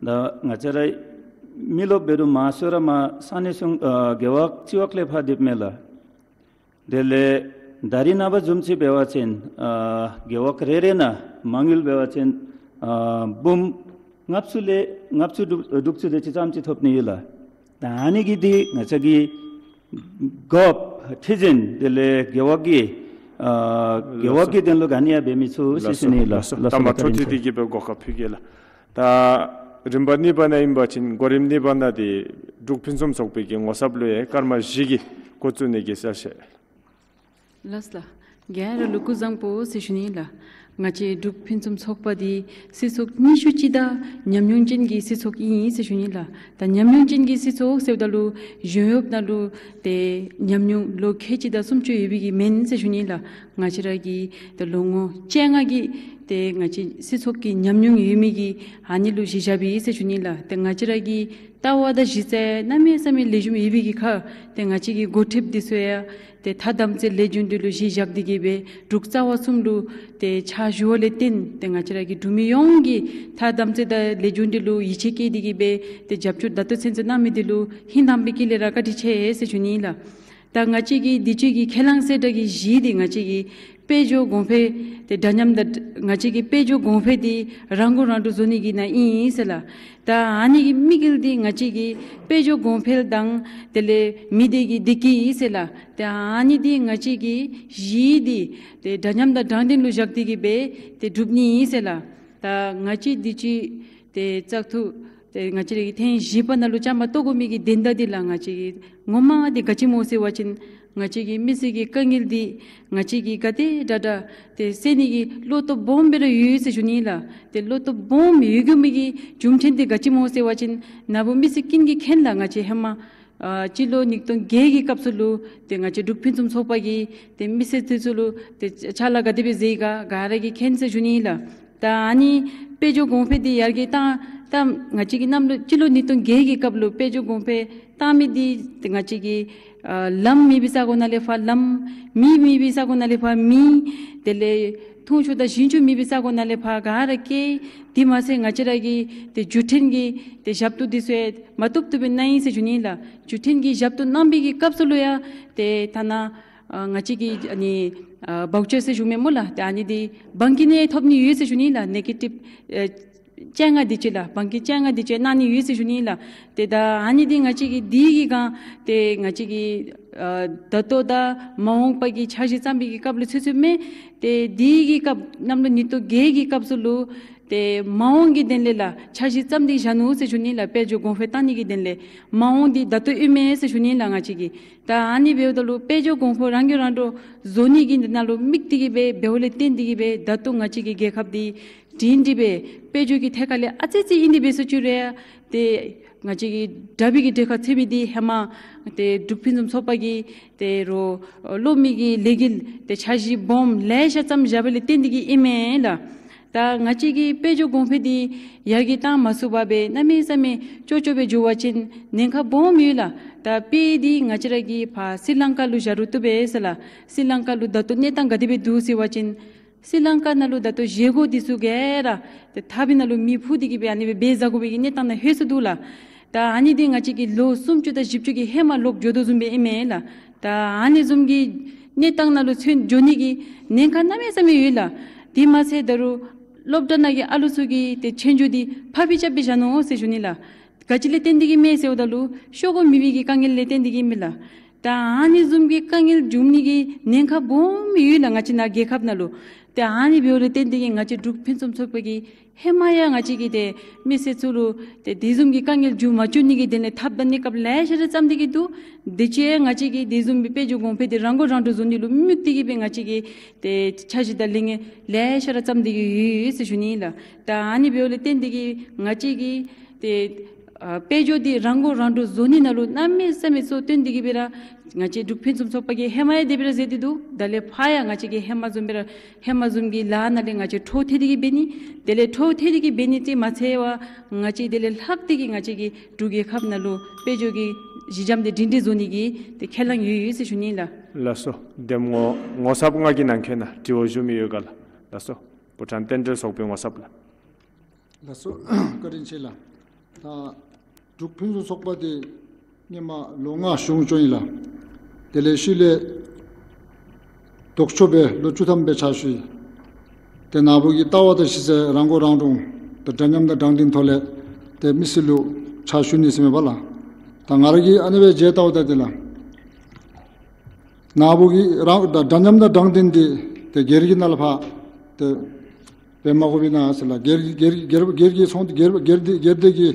ད་ང་བཅས་ར་མི་རློབས་འབད་རུང་མང་ཤོས་ར་མར་ས་གནས་གཞུང་ཨ་རྒེད་འོག་སྤྱི་འོག་ལས་ཕར་སྡོདཔ་མས་ལགས། དེ་ལས་ད་རིས་ནངས་པ་བཟུམ་ཅིག་འབད་བ་ཅིན་ཨ་རྒེད་འོག་རེ་རེ་ནང་མ་དངུལ་འབད་བ་ཅིན་ཨ་འབུམ་ལྔ་བཅུ་ལས་ལྔ་བཅུ་དྲུག་དྲུག་ཅུ་དེ་ཅིག་ཙམ་ཅིག་ཐོབ་ནི་ཡོད་ལགས། ད་ཨ་ནི་གི་འདི་ང་བཅས་ཀྱི་འགོ་ཁྲི་འཛིན་དེ་ལས་རྒེད་འོག་གི་ཨ་རྒེད་འོག་གི་དོན་ལུ་ག་ནི་ཡང་འབད་མི་ཚུགས་ཟེར་ཞུ་ནི་ལགས། ལགས་སོ། ལགས་སོ། ད་མ་འཕྲོ་མཐུད་དེ་གིས་སྦེ་གོ་སྐབས་ཕུལ་གེ་ལགས། ད་རིམ་པ་གཉིས་པ་ནང་ཨིན་པ་ཅིན་གོ་རིམ་གཉིས་པ་ནང་འདི་འབྲུག་ཕུན་སུམ་ཚོགས་པའི་གི་ངོ་ཚབ་ལུ་ཡང་སྐར་མ་བཞི་གི་འགོ་བཙུགས་ནི་གི་གསལ་བཤད། ལགས་ལགས། ག་ར་ལུ་སྐུ་གཟུགས་བཟང་པོ་ཟེར་ཞུ་ནི་ལགས། ང་བཅས་འབྲུག་ཕུན་སུམ་ཚོགས་པ་འདི་སྲིད་ཚོགས་ཉི་ཤུ་གཅིག་དང་ཉམས་མྱོང་ཅན་གྱི་སྲིད་ཚོགས་ཨིན་ཟེར་ཞུ་ནི་ལགས། ད་ཉམས་མྱོང་ཅན་གྱི་སྲིད་ཚོགས་ཟེརཝ་ད་ལུ་གཞུང་གཡོགཔ་ནང་ལུ་ཏེ་ཉམས་མྱོང་ལོ་ཁལ་གཅིག་དང་སུམ་ཅུ་ཡོད་པའི་གི་མེན་ཟེར་ཞུ་ནི་ལགས། ང་བཅས་ར་གི་ཏེ་ལོ་ངོ་བཅོ་ལྔ་གི་ཏེ་ང་བཅས་སྲིད་ཚོགས་ཀྱི་ཉམས་མྱོང་ཡོད་མི་གི་ཨ་ནི་ལུ་གཞི་བཞགཔ་ཨིན་ཟེར་ཞུ་ནི་ལགས། ཏེ་ང་བཅས་ར་གི་ལྟ་བ་དང་གཞི་རྩ་གནམ་མེད་ས་མེད་ལེགས་ཤོམ་ཡོད་པའི་གི་ཁར་ཏེ་ང་བཅས་ཀྱི་འགོ་ཁྲིདཔ་འདི་ཚུ་ཡང་ཏེ་ཐ་དམ་ཚིག་ལེགས་བྱུང་འདི་ལུ་གཞི་བཞག་སྟེ་གི་སྦེ་འབྲུག་རྩ་བ་གསུམ་ལུ་ཏེ་ཕྱག་ཞུ་བ་ལས་བརྟེན་ཏེ་ང་བཅས་ར་གི་འབྲུག་མི་ཡོངས་ཀྱིས་ཐ་དམ་ཚིག་དང་ལེགས་བྱུང་འདི་ལུ་ཡིད་ཆེས་བསྐྱེད་དེ་གི་སྦེ་ཏེ་རྒྱབ་སྐྱོར་ད་ལྟོ་ཚུན་ཚོད་གནང་མི་འདི་ལུ་ཧིང་དམ་པའི་དཀྱིལ་ལས་ར་བཀའ་དྲིན་ཆེ་ཟེར་ཞུ་ནི་ལགས། ད་ང་བཅས་ཀྱི་འདི་ཚུ་གི་ཁས་བླངས་གསལ་བསྒྲགས་ཀྱི་གཞི་འདི་ང་བཅས་ཀྱི་དཔལ་འབྱོར་གོང་འཕེལ་ཏེ་འདྲ་མཉམ་དང་ང་བཅས་ཀྱི་དཔལ་འབྱོར་གོང་འཕེལ་འདི་རང་མགོ་རང་འདྲོངས་བཟོ་ནི་གི་ནང་ཨིན་ཟེར་ལགས། ད་ཨ་ནི་གི་དམིགས་ཡུལ་འདི་ང་བཅས་ཀྱི་དཔལ་འབྱོར་གོང་འཕེལ་དང་དེ་ལས་མི་སྡེ་གི་བདེ་སྐྱིད་ཨིན་ཟེར་ལགས། ད་ཨ་ནི་འདི་ང་བཅས་ཀྱི་གཞི་འདི་ཏེ་འདྲ་མཉམ་དང་དྲང་བདེན་ལུ་བཞག་སྟེ་གི་སྦེ་ཏེ་སྒྲུབ་ནི་ཨིན་ཟེར་ལགས། ད་ང་བཅས་འདི་ཚུ་ཏེ་བཙག་འཐུ་ཏེ་ང་བཅས་ར་གི་ཐེངས་བཞི་པ་ནང་ལུ་བཅའ་མར་གཏོགས་དགོ་མི་གི་དོན་དག་འདི་ལགས། ང་བཅས་ཀྱི་ངོ་མ་འདི་ག་ཅི་སྨོ་ཟེར་བ་ཅིན་ང་བཅས་ཀྱི་མི་སེར་གྱི་དཀའ་ངལ་འདི་ང་བཅས་ཀྱིས་ག་དེ་དྲག་དྲག་ཏེ་སེལ་ནི་གི་བློ་སྟོབས་སྦོམ་སྦེ་ར་ཡོད་ཟེར་ཞུ་ནི་ལགས། ཏེ་བློ་སྟོབས་སྦོམ་ཡོད་དགོ་མི་གི་རྒྱུ་མཚན་འདི་ག་ཅི་སྨོ་ཟེར་བ་ཅིན་ན་བུ་མི་སེར་ཀུན་གྱིས་མཁྱེན་ལགས། ང་བཅས་ཧེ་མ་ཨ་སྤྱི་ལོ་ཉིས་སྟོང་བརྒྱད་ཀྱི་སྐབས་སུ་ལུ་ཏེ་ང་བཅས་འབྲུག་ཕུན་སུམ་ཚོགས་པ་གིས་ཏེ་མི་སེར་འདི་ཚུ་ལུ་ཏེ་ཕྱག་ལཱ་ག་དེ་སྦེ་མཛད་ཡི་ག་ག་ར་གིས་མཁྱེན་ཟེར་ཞུ་ནི་ལགས། ད་ཨ་ནི་དཔལ་འབྱོར་གོང་འཕེལ་འདི་ཡར་རྒྱས་བཏང་བཏང་ང་བཅས་ཀྱི་གནམ་ལོ་སྤྱི་ལོ་ཉིས་སྟོང་བརྒྱད་ཀྱི་སྐབས་ལུ་དཔལ་འབྱོར་གོང་འཕེལ་བཏང་མི་འདི་ཏེ་ང་བཅས་ཀྱི་ཨ་ལམ་མེད་པའི་ས་གོ་ནང་ལས་ཕར་ལམ། མི་མེད་པའི་ས་གོ་ནང་ལས་ཕར་མི། དེ་ལས་འཐུང་ཆུ་དང་ཞིང་ཆུ་མེད་པའི་ས་གོ་ནང་ལས་ཕར་ག་ར་བཀལ། དེ་མ་ཚད་ང་བཅས་ར་གི་ཏེ་འགྲུལ་འཕྲིན་གྱི་ཏེ་ཞབས་ཏོག་འདི་ཚུ་ཡང་མ་བཏུབ་བཏུབ་སྦེ་གནང་ཡི་ཟེར་ཞུ་ནི་ལགས། འགྲུལ་འཕྲིན་གྱི་ཞབས་ཏོག་གནང་བའི་གི་སྐབས་སུ་ལུ་ཡང་ཏེ་ཐ་ན་ཨ་ང་བཅས་ཀྱི་ཨ་ནི་ཨ་བའུ་ཅར་ཟེར་ཞུ་མི་སྨོ་ལགས། ཏེ་ཨ་ནི་འདི་འབངས་ཀྱིས་ནི་ཐོབ་ནི་ཡོད་ཟེར་ཞུ་ནི་ལགས། ནེ་གེ་ཊིབ་ཨེ་བཅོ་ལྔ་འདི་ཅིག་ལགས། འབངས་ཀྱིས་བཅོ་ལྔ་འདི་ཅིག་གནང་ནི་ཡོད་ཟེར་ཞུ་ནི་ལགས། ཏེ་ད་ཨ་ནི་འདི་ང་བཅས་ཀྱིས་འདི་གི་སྒང་ཏེ་ང་བཅས་ཀྱིས་ཨ་ད་ལྟོ་དང་མ་འོངས་པ་གི་འཆར་གཞི་བརྩམ་པའི་གི་སྐབས་ལུ་ཚུད་ཚུདཔ་མས། ཏེ་འདི་གི་སྐབས་གནམ་ལོ་ཉིས་སྟོང་བརྒྱད་ཀྱི་སྐབས་སུ་ལུ་ཏེ་མ་འོངས་ཀྱི་དོན་ལས་ལགས་འཆར་གཞི་བརྩམས་ཏེ་བཞག་ནུག་ཟེར་ཞུ་ནི་ལགས། དཔལ་འབྱོར་གོང་འཕེལ་བཏང་ནི་གི་དོན་ལས་མ་འོངས་འདི་ད་ལྟོ་ཨིན་མས་ཟེར་ཞུ་ནི་ལགས། ང་བཅས་ཀྱིས་ད་ཨ་ནི་འབདཝ་ད་ལུ་དཔལ་འབྱོར་གོང་འཕེལ་རང་མགོ་རང་འདྲོངས་བཟོ་ནི་གི་ནང་ལུ་དམིགས་ཏེ་གི་སྦེ་འབདཝ་ལས་བརྟེན་ཏེ་གི་སྦེ་ད་ལྟོ་ང་བཅས་ཀྱི་རྒྱལ་ཁབ་འདི་སྒྲིང་སྒྲི་སྦེ་དཔལ་འབྱོར་གྱི་ཐད་ཁར་ལས་ཨ་ཙི་ཙི་ཨིན་ཏེ་འབད་སོང་ཅི་རུང་ཏེ་ང་བཅས་ཀྱི་དྲག་པོའི་གི་གྲལ་ཁར་ཚུད་མི་འདི་ཧེ་མ་ཏེ་འབྲུག་ཕུན་སུམ་ཚོགས་པ་གི་ཏེ་རོགས་སློབ་མའི་གི་ལས་འགུལ་ཏེ་འཆར་གཞི་སྦོམ་ལེ་ཤ་བརྩམས་བཞག་པ་ལས་བརྟེན་ཏེ་གི་ཨིན་མས་ལགས། ད་ང་བཅས་ཀྱི་དཔལ་འབྱོར་གོང་འཕེལ་འདི་ཡར་རྒྱས་བཏང་མ་ཚུགས་པར་སྦེ་གནམ་མེད་ས་མེད་སྐྱོ་སྐྱོ་སྦེ་འགྱོ་བ་ཅིན་ཉེན་ཁ་སྦོམ་ཡོད་ལགས། ད་དཔེ་འདི་ང་བཅས་ར་གིས་ཕར་སི་ལང་ཀ་ལུ་བཞག་རུང་བཏུབ་པས་ཟེར་ལགས། སི་ལང་ཀ་ལུ་ད་ལྟོ་གནས་སྟངས་ག་དེ་སྦེ་འདུག་ཟེར་བ་ཅིན་སི་ལང་ཀ་ནང་ལུ་ད་ལྟོ་བཞེས་སྒོ་འདི་ཚུ་ག་ར་ཏེ་ཐག་པའི་ནང་ལུ་མེ་ཕུ་སྟེ་གི་སྦེ་ཨ་ནི་སྦེ་འབད་བཟའ་དགོ་པའི་གི་གནས་སྟངས་ནང་ལྷོད་སོ་འདུག་ལགས། ད་ཨ་ནི་འདི་ང་བཅས་ཀྱི་ལོ་སུམ་ཅུ་དང་བཞི་བཅུ་གི་ཧེ་མ་ལོག་འགྱོ་དོ་བཟུམ་སྦེ་ཨིན་མས་ལགས། ད་ཨ་ནི་བཟུམ་གྱི་གནས་སྟངས་ནང་ལུ་ཚུད་འགྱོ་ནི་གི་ཉེན་ཁ་གནམ་མེད་ས་མེད་ཡོད་ལགས། དེ་མ་ཚད་ད་རུང་སློབ་གྲྭ་ནང་གི་ཨ་ལུ་ཚུ་གི་ཏེ་ཆོས་རྒྱུགས་འདི་ཕར་ཕུད་རྐྱབ་སྦེ་བཞག་ནུག་ཟེར་ཞུ་ནི་ལགས། ག་ཅི་ལས་བརྟེན་ཏེ་གི་མས་ཟེརཝ་ད་ལུ་ཤོག་གུ་མེད་པའི་གི་དཀའ་ངལ་ལས་བརྟེན་ཏེ་གི་མས་ལགས། ད་ཨ་ནི་བཟུམ་གྱི་དཀའ་ངལ་འབྱུང་ནི་གི་ཉེན་ཁ་སྦོམ་ཡོད་ལགས། ང་བཅས་ནཱ་རྒྱལ་ཁབ་ནང་ལུ་ཏེ་ཨ་ནི་འབདཝ་ལས་བརྟེན་ཏེ་གི་ང་བཅས་འབྲུག་ཕུན་སུམ་ཚོགས་པ་གིས་ཧེ་མ་ཡང་ང་བཅས་ཀྱིས་ཏེ་མི་སེར་ཚུ་ལུ་ཏེ་དེ་བཟུམ་གྱི་དཀའ་ངལ་འབྱུང་མ་བཅུག་ནི་གི་དོན་ལས་ཐབས་དང་གནས་སྐབས་ལེ་ཤ་ར་བརྩམས་ཏེ་གི་འདུག། དེ་ཅིག་ང་བཅས་ཀྱིས་དེ་བཟུམ་གྱི་དཔལ་འབྱོར་གོང་འཕེལ་འདི་རང་མགོ་རང་འདྲོངས་བཟོ་ནི་ལུ་དམིགས་ཏེ་གི་སྦེ་ང་བཅས་ཀྱིས་ཏེ་འཆར་གཞི་དང་ལས་འགན་ལེ་ཤ་ར་བརྩམས་ཏེ་གི་ཡོད་ཟེར་ཞུ་ནི་ལགས། ད་ཨ་ནི་འབདཝ་ལས་བརྟེན་ཏེ་གི་ང་བཅས་ཀྱིས་ཏེ་ཨ་དཔལ་འབྱོར་འདི་རང་མགོ་རང་འདྲོངས་བཟོ་ནི་ནང་ལུ་གནམ་མེད་ས་མེད་གཙོ་བོ་བཏོན་ཏེ་གི་སྦེ་ར་ང་བཅས་འབྲུག་ཕུན་སུམ་ཚོགས་པ་གིས་ཧེ་མ་ཡང་དེ་སྦེ་ར་མཛད་དེ་འདུག། ད་ལས་ཕར་ཡང་ང་བཅས་ཀྱིས་ཧེ་མ་བཟུམ་སྦེ་ར་ཧེ་མ་བཟུམ་གྱི་ལཱ་ནང་ལས་ང་བཅས་འཕྲོ་མཐུད་དེ་གི་འབད་ནི། དེ་ལས་འཕྲོ་མཐུད་དེ་གི་འབད་ནི་དེ་མ་ཚད་པར་ང་བཅས་དེ་ལས་ལྷག་སྟེ་གི་ང་བཅས་ཀྱི་འབྲུག་རྒྱལ་ཁབ་ནང་ལུ་དཔལ་འབྱོར་གྱི་གཞི་འགྱམ་འདི་སྒྲིང་སྒྲི་བཟོ་ནི་གི་ཏེ་ཁས་བླངས་ཡོད་ཡོད་ཟེར་ཞུ་ནི་ལགས། ལགས་སོ། འདེམས་ངོ་ངོ་ཚབ་ལྔ་གིས་ནང་འཁོད་ནང་དྲི་བ་ཞུ་མི་ཡོད་ག་ལགས། ལགས་སོ། ཕོ་བྲང་རྟེན་འབྲེལ་ཚོགས་པའི་ངོ་ཚབ་ལགས། ལགས་སོ། བཀའ་དྲིན་ཆེ་ལགས། ད་འབྲུག་ཕུན་སུམ་ཚོགས་པ་འདི་སྔོན་མ་ལོ་ལྔ་གཞུང་སྐྱོང་ཡི་ལགས། དེ་ལས་ཤུལ་ལས་ལྡོག་ཕྱོགས་སྦེ་ལོ་བཅུ་ཐམ་སྦེ་ཕྱག་ཞུ་ཡི། ཏེ་ནཱ་བུ་གི་ལྟ་བ་དང་གཞི་རྩ་རང་མགོ་རང་འདྲོངས་ཏེ་འདྲ་མཉམ་དང་དྲང་བདེན་ཐོག་ལས་ཏེ་མི་སེར་ལུ་ཕྱག་ཞུ་ནི་ཟེར་མས་པ་ལགས། ད་ང་ར་གིས་ཨ་ནི་སྦེ་མཇལ་བལྟཝ་ད་འདི་ལགས། ནཱ་བུ་གིས་རང་འདྲ་མཉམ་དང་དྲང་བདེན་འདི་ཏེ་སྒེར་གྱི་ནང་ལས་ཕར་ཏེ་འབད་མ་དགོ་པས་ན་ཟེར་ལགས། སྒེར་སྒེར་སྒེར་སྒེར་གྱི་ཚོང་སྒེར་སྒེར་སྡེ་སྒེར་སྡེ་གི་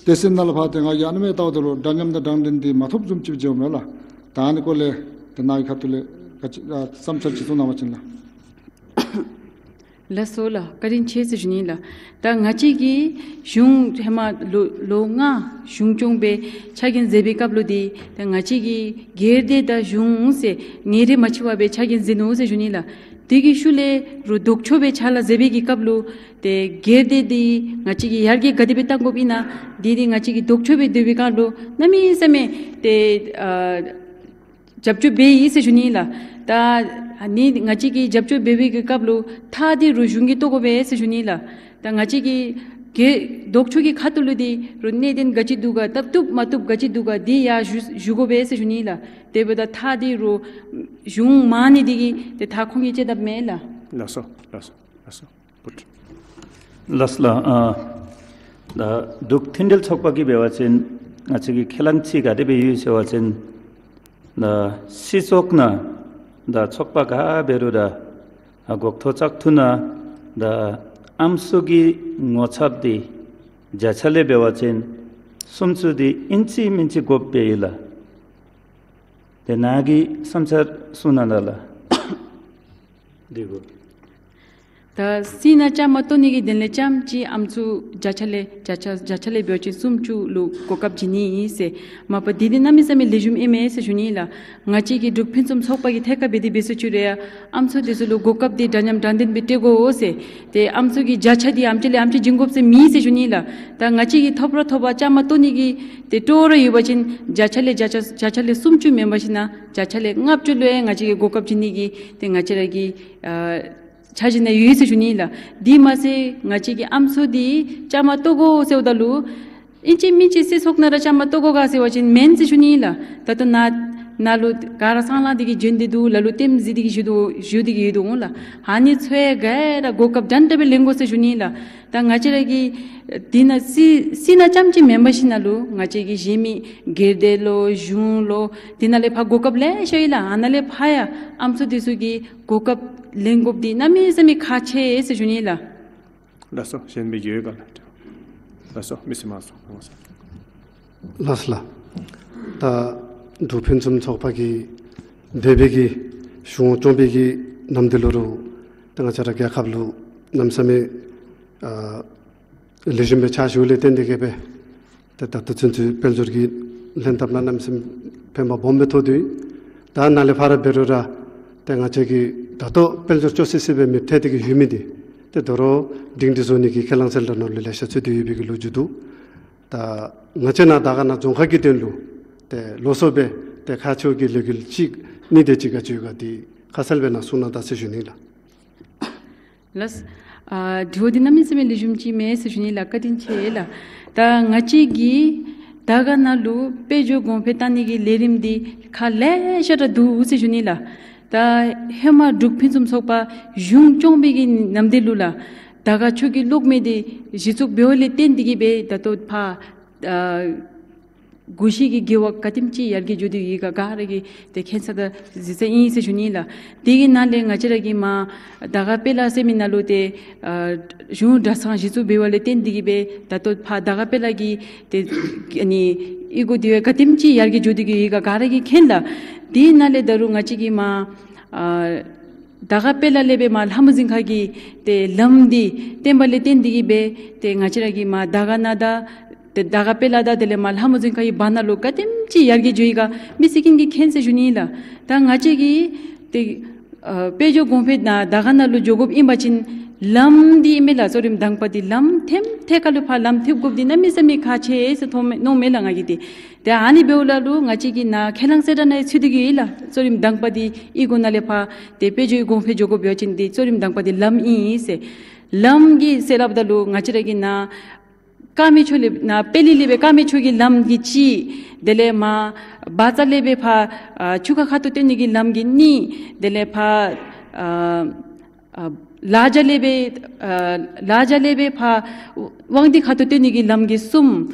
སྡེ་ཚན་ནང་ལས་ཕར་ཏེ་ང་གིས་ཨ་ནི་སྦེ་བལྟཝ་ད་ལུ་འདྲ་མཉམ་དང་དྲང་བདེན་འདི་མ་ཐོབ་བཟུམ་ཅིག་མཇལཝ་མས་ལགས། ད་ཨ་ནི་སྐོར་ལས་ཏེ་ནཱ་གི་ཁ་ཐུག་ལས་ག་ཅི་ཨ་བསམ་འཆར་ཅིག་གསུང་གནང་བ་ཅིན་ལགས། ལགས་སོ་ལགས། བཀའ་དྲིན་ཆེ་ཟེར་ཞུ་ནི་ལགས། ད་ང་བཅས་ཀྱིས་གཞུང་ཧེ་མ་ལོ་ལོ་ལྔ་གཞུང་སྐྱོང་སྦེ་ཕྱག་འགན་མཛད་པའི་སྐབས་ལུ་འདི་ད་ང་བཅས་ཀྱིས་སྒེར་སྡེ་དང་གཞུང་ཟེར་ཉེ་རེ་མ་ཕྱེ་བར་སྦེ་ཕྱག་འགན་མཛད་ནུག་ཟེར་ཞུ་ནི་ལགས། དེ་གི་ཤུལ་ལས་རུང་ལྡོག་ཕྱོགས་སྦེ་ཕྱག་ལཱ་མཛད་པའི་གི་སྐབས་ལུ་ཏེ་སྒེར་སྡེ་འདི་ང་བཅས་ཀྱིས་ཡར་རྒྱས་ག་དེ་སྦེ་བཏང་དགོཔ་ཨིན་ན་འདི་འདི་ང་བཅས་ཀྱིས་ལྡོག་ཕྱོགས་སྦེ་སྡོད་པའི་སྒང་ལུ་གནམ་མེད་ས་མེད་ཏེ་ཨ་རྒྱབ་སྐྱོར་འབད་ཡི་ཟེར་ཞུ་ནི་ལགས། ད་ཨ་ནི་ང་བཅས་ཀྱིས་རྒྱབ་སྐྱོར་འབད་བའི་གི་སྐབས་ལུ་ཐག་འདི་རུང་གཞུང་གིས་བཏོག་དགོ་པས་ཟེར་ཞུ་ནི་ལགས། ད་ང་བཅས་ཀྱིས་སྒེར་ལྡོག་ཕྱོགས་ཀྱི་ཁ་ཐུག་ལུ་འདི་རུང་གནད་དོན་ག་ཅི་འདུག་ག་བཏབ་བཏུབ་མ་བཏུབ་ག་ཅི་འདུག་ག་འདི་ཡང་ཞུ་ཞུ་དགོ་པས་ཟེར་ཞུ་ནི་ལགས། དེ་འབདཝ་ད་ཐག་འདི་རུང་གཞུང་མང་ནི་འདི་གིས་ཏེ་ཐག་ཁོང་གིས་བཅད་དཔ་མས་ལགས། ལགས་སོ་ལགས་སོ་ལགས་སོ། ལགས་ལགས། ཨ་ད་འབྲུག་མཐུན་སྒྲིལ་ཚོགས་པ་གིས་འབད་བ་ཅིན་ང་བཅས་ཀྱི་ཁས་བླངས་ཅིག་ག་དེ་སྦེ་ཡོད་ཟེར་བ་ཅིན་ད་སྲིད་ཚོགས་ནང་ད་ཚོགས་པ་ག་འབད་རུང་ད་ཨ་འགོ་ཐོག་བཙག་འཐུ་ནང་ད་ཨམ་སྲུ་གི་ངོ་ཚབ་འདི་བརྒྱ་ཆ་ལས་འབད་བ་ཅིན་སུམ་ཅུ་འདི་ཨིན་ཅི་མིན་ཅི་དགོཔ་སྦེ་ཡོད་ལགས། དེ་ནང་གི་བསམ་འཆར་གསུང་གནང་ད་ལགས། འདི་གུ། ད་སྲིད་ནང་བཅའ་མར་གཏོགས་ནི་གི་དོན་ལས་རྐྱངམ་ཅིག་ཨམ་སྲུ་བརྒྱ་ཆ་ལས་བརྒྱ་ཆ་བརྒྱ་ཆ་ལས་འབད་བ་ཅིན་སུམ་ཅུ་ལུ་གོ་སྐབས་བྱིན་ནི་ཨིན་ཟེར། མ་པ་འདི་འདི་གནམ་མེད་ས་མེད་ལེགས་ཤོམ་ཨིན་མས་ཟེར་ཞུ་ནི་ལགས། ང་བཅས་ཀྱི་འབྲུག་ཕུན་སུམ་ཚོགས་པ་གིས་ཐད་ཀར་འབད་དེ་འབད་ས་ཅིག་རུང་ཡང་ཨམ་སྲུ་འདི་ཚུ་ལུ་གོ་སྐབས་འདི་འདྲ་མཉམ་དྲང་བདེན་སྦེ་སྤྲོད་དགོ་ཟེར། ཏེ་ཨམ་སྲུ་གི་བརྒྱ་ཆ་འདི་ཨམ་ཅིག་ལས་ཨམ་ཅིག་བྱིན་དགོཔ་ཟེར་མེད་ཟེར་ཞུ་ནི་ལགས། ད་ང་བཅས་ཀྱིས་ཐོབ་ར་ཐོབ་པ་བཅའ་མར་གཏོགས་ནི་གི་ཏེ་སྤྲོ་ར་ཡོད་པ་ཅིན་བརྒྱ་ཆ་ལས་བརྒྱ་ཆ་བརྒྱ་ཆ་ལས་སུམ་ཅུ་མེན་པར་ཞིན་ན་བརྒྱ་ཆ་ལས་ལྔ་བཅུ་ལུ་ཡང་ང་བཅས་ཀྱིས་གོ་སྐབས་བྱིན་ནི་གི་ཏེ་ང་བཅས་ར་གི་ཨ་འཆར་གཞི་ནང་ཡོད་ཟེར་ཞུ་ནི་ལགས། དེ་མ་ཚད་ང་བཅས་ཀྱིས་ཨམ་སྲུ་འདི་བཅའ་མར་གཏོགས་དགོ་ཟེརཝ་ད་ལུ་ཨིན་ཅི་མིན་ཅི་སྲིད་ཚོགས་ནང་ར་བཅའ་མར་གཏོགས་དགོ་ག་ཟེར་བ་ཅིན་མེན་ཟེར་ཞུ་ནི་ལགས། ད་ལྟོ་ནཱ་ནཱ་ལུ་ག་ར་སྲང་ལང་འདི་གིས་བྱོན་ཏེ་འདུག། ལ་ལུ་ལྟདམོ་གཟིགས་ཏེ་གིས་བཞུགས་འདུག། བཞུགས་ཏེ་གིས་ཡོད་འདུག་འོང་ལགས། ཨ་ནི་ཚུ་ཡང་ག་ར་གོ་སྐབས་འདྲན་འདྲ་སྦེ་ལེན་དགོ་ཟེར་ཞུ་ནི་ལགས། ད་ང་བཅས་ར་གི་དེ་ནང་སྲིད་སྲིད་ནང་རྐྱངམ་ཅིག་མེན་པར་ཞིན་ན་ལུ་ང་བཅས་ཀྱི་གཞན་མི་སྒེར་སྡེ་ལོ་གཞུང་ལོ་དེ་ནང་ལས་ཕར་གོ་སྐབས་ལེ་ཤ་ཡོད་ལགས། ཨ་ནཱ་ལས་ཕར་ཡང་ཨམ་སྲུ་འདི་ཚུ་གིས་གོ་སྐབས་ལེན་དགོཔ་འདི་གནམ་མེད་ས་མེད་ཁག་ཆེ་ཟེར་ཞུ་ནི་ལགས། ལགས་སོ། གཞན་མི་ཡོད་ག་ལགས། ལགས་སོ། མི་སེར་མང་སོང་། ལགས་སོ་ལགས། ད་འབྲུག་ཕུན་སུམ་ཚོགས་པ་གིས་འབད་བའི་གི་གཞུང་སྐྱོང་བའི་གི་ནམ་དུས་ལུ་རུང་ད་ང་བཅས་ར་རྒྱལ་ཁབ་ལུ་གནམ་མེད་ས་མེད་ཨ་ལེགས་ཤོམ་སྦེ་ཕྱག་ཞུ་ལས་བརྟེན་ཏེ་གིས་སྦེ་ཏེ་ད་ལྟོ་ཚུན་ཚོད་དཔལ་འབྱོར་གྱི་ལྷན་ཐབས་ནང་གནམ་མེད་ས་མེད་ཕན་པ་སྦོམ་སྦེ་ཐོགས་ཏེ་ཡོད། ད་ནཱ་ལས་ཕར་འབད་རུང་ར་ཏེ་ང་བཅས་ཀྱིས་ད་ལྟོ་དཔལ་འབྱོར་ཅོག་སི་སི་སྦེ་མེདཔ་ཐལ་ཏེ་གིས་ཡོད་མི་འདི་ཏེ་དོ་རུང་སྒྲིང་སྒྲི་བཟོ་ནི་གི་ཁས་བླངས་གསལ་བསྒྲགས་ནང་ལུ་ལེ་ཤ་ཚུད་དེ་ཡོད་པའི་གི་ལོ་རྒྱུས་འདུག། ད་ང་བཅས་ནཱ་དར་དཀར་ན་རྫོང་ཁག་གི་དོན་ལུ་ཏེ་ལོགས་སུ་སྦེ་ཏེ་ཁག་ཆེཝ་གི་ལས་འགུལ་ཅིག་གཉིས་དེ་ཅིག་ག་ཅི་ཡོད་ག་འདི་ཁ་གསལ་སྦེ་ནཱ་གསུང་གནང་ད་ཟེར་ཞུ་ནི་ལགས། ལགས། ཨ་དྲི་བ་འདི་གནམ་མེད་ས་མེད་ལེགས་ཤོམ་ཅིག་མས་ཟེར་ཞུ་ནི་ལགས། བཀའ་དྲིན་ཆེ་ལགས། ད་ང་བཅས་ཀྱིས་དར་དཀར་ན་ལུ་དཔལ་འབྱོར་གོང་འཕེལ་བཏང་ནི་གི་ལས་རིམ་འདི་ཁག་ལེ་ཤ་ར་འདུག་ཟེར་ཞུ་ནི་ལགས། ད་ཧེ་མ་འབྲུག་ཕུན་སུམ་ཚོགས་པ་གཞུང་སྐྱོང་བའི་གི་ནམ་དུས་ལུ་ལགས། དར་དཀར་ཕྱོགས་ཀྱི་གློག་མེ་འདི་གཞི་བཙུགས་འབདཝ་ལས་བརྟེན་ཏེ་གིས་སྦེ་ད་ལྟོ་ཕར་ཨ་སྒོ་ཕྱེ་གི་དགེ་བ་ག་དེམ་ཅིག་ཡར་རྒྱས་འགྱོ་དོ་ཡོད་ག་ག་ར་གིས་ཏེ་མཁྱེན་ས་དང་གཟིགས་ས་ཨིན་ཟེར་ཞུ་ནི་ལགས། དེ་གི་ནང་ལས་ང་བཅས་ར་གི་མར་དར་དཀར་དཔལ་ལ་ཟེར་མི་ནང་ལུ་ཏེ་ཨ་གཞུང་གྲྭ་ཚང་གཞི་བཙུགས་འབདཝ་ལས་བརྟེན་ཏེ་གིས་སྦེ་ད་ལྟོ་ཕར་དར་དཀར་དཔལ་ལ་གི་ཏེ་ཨ་ནི་གཡུས་སྒོ་འདི་ག་དེམ་ཅིག་ཡར་རྒྱས་འགྱོ་དོ་གི་ཡོད་ག་ག་ར་གིས་མཁྱེན་ལགས། དེ་ནང་ལས་ད་རུང་ང་བཅས་ཀྱིས་མར་ཨ་དར་དཀར་དཔལ་ལ་ལས་སྦེ་མར་ལྷ་མོ་རྫིང་ཁ་གི་ཏེ་ལམ་འདི་བཏོན་པ་ལས་བརྟེན་ཏེ་གིས་སྦེ་ཏེ་ང་བཅས་ར་གི་མར་དར་དཀར་ན་དང་ཏེ་དར་དཀར་དཔལ་ལ་དང་དེ་ལས་མར་ལྷ་མོ་རྫིང་ཁ་གི་བར་ན་ལུ་ག་དེམ་ཅིག་ཡར་རྒྱས་འགྱོ་ཡི་ག་མི་སེར་ཀུན་གྱིས་མཁྱེན་ཟེར་ཞུ་ནི་ལགས། ད་ང་བཅས་ཀྱིས་ཏེ་ཨ་དཔལ་འབྱོར་གོང་འཕེལ་ནང་དར་དཀར་ན་ལུ་འགྱོ་དགོཔ་ཨིན་པ་ཅིན་ལམ་འདི་ཨིན་མས་ལགས། གཙོ་རིམ་དང་པ་འདི་ལམ་ཐེམ་ཐད་ཁར་ལུ་ཕར་ལམ་ཐེབས་དགོཔ་འདི་གནམ་མེད་ས་མེད་ཁག་ཆེ་ཟེར་མཐོང་མས་མནོཝ་མས་ལགས་ང་གིས་ཏེ། ཏེ་ཨ་ནི་འབདཝ་ད་ལུ་ང་བཅས་ཀྱི་ནཱ་ཁས་བླངས་གསལ་བསྒྲགས་ནང་ཡང་ཚུད་དེ་གིས་ཡོད་ལགས། གཙོ་རིམ་དང་པ་འདི་གཡུས་སྒོ་ནང་ལས་ཕར་ཏེ་དཔལ་འབྱོར་གོང་འཕེལ་འགྱོ་དགོ་འབད་བ་ཅིན་ཏེ་གཙོ་རིམ་དང་པ་འདི་ལམ་ཨིན་ཟེར། ལམ་གྱི་ཟེར་སླབ་ད་ལུ་ང་བཅས་ར་གི་ནཱ་ཀ་མི་ཆོས་ལས་ནཱ་དཔལ་ལི་ལས་སྦེ་ཀ་མི་ཆོས་ཀྱི་ལམ་གྱི་གཅིག། དེ་ལས་མར་བཛྲ་ལས་སྦེ་ཕར་ཨ་ཆུ་ཁ་ཁ་ཐུག་བཏོན་ནི་གི་ལམ་གྱི་གཉིས། དེ་ལས་ཕར་ཨ་ཨ་ལ་བྱ་ལས་སྦེ་ཨ་ལ་བྱ་ལས་སྦེ་ཕར་དབང་འདུས་ཁ་ཐུག་བཏོན་ནི་གི་ལམ་གྱི་གསུམ།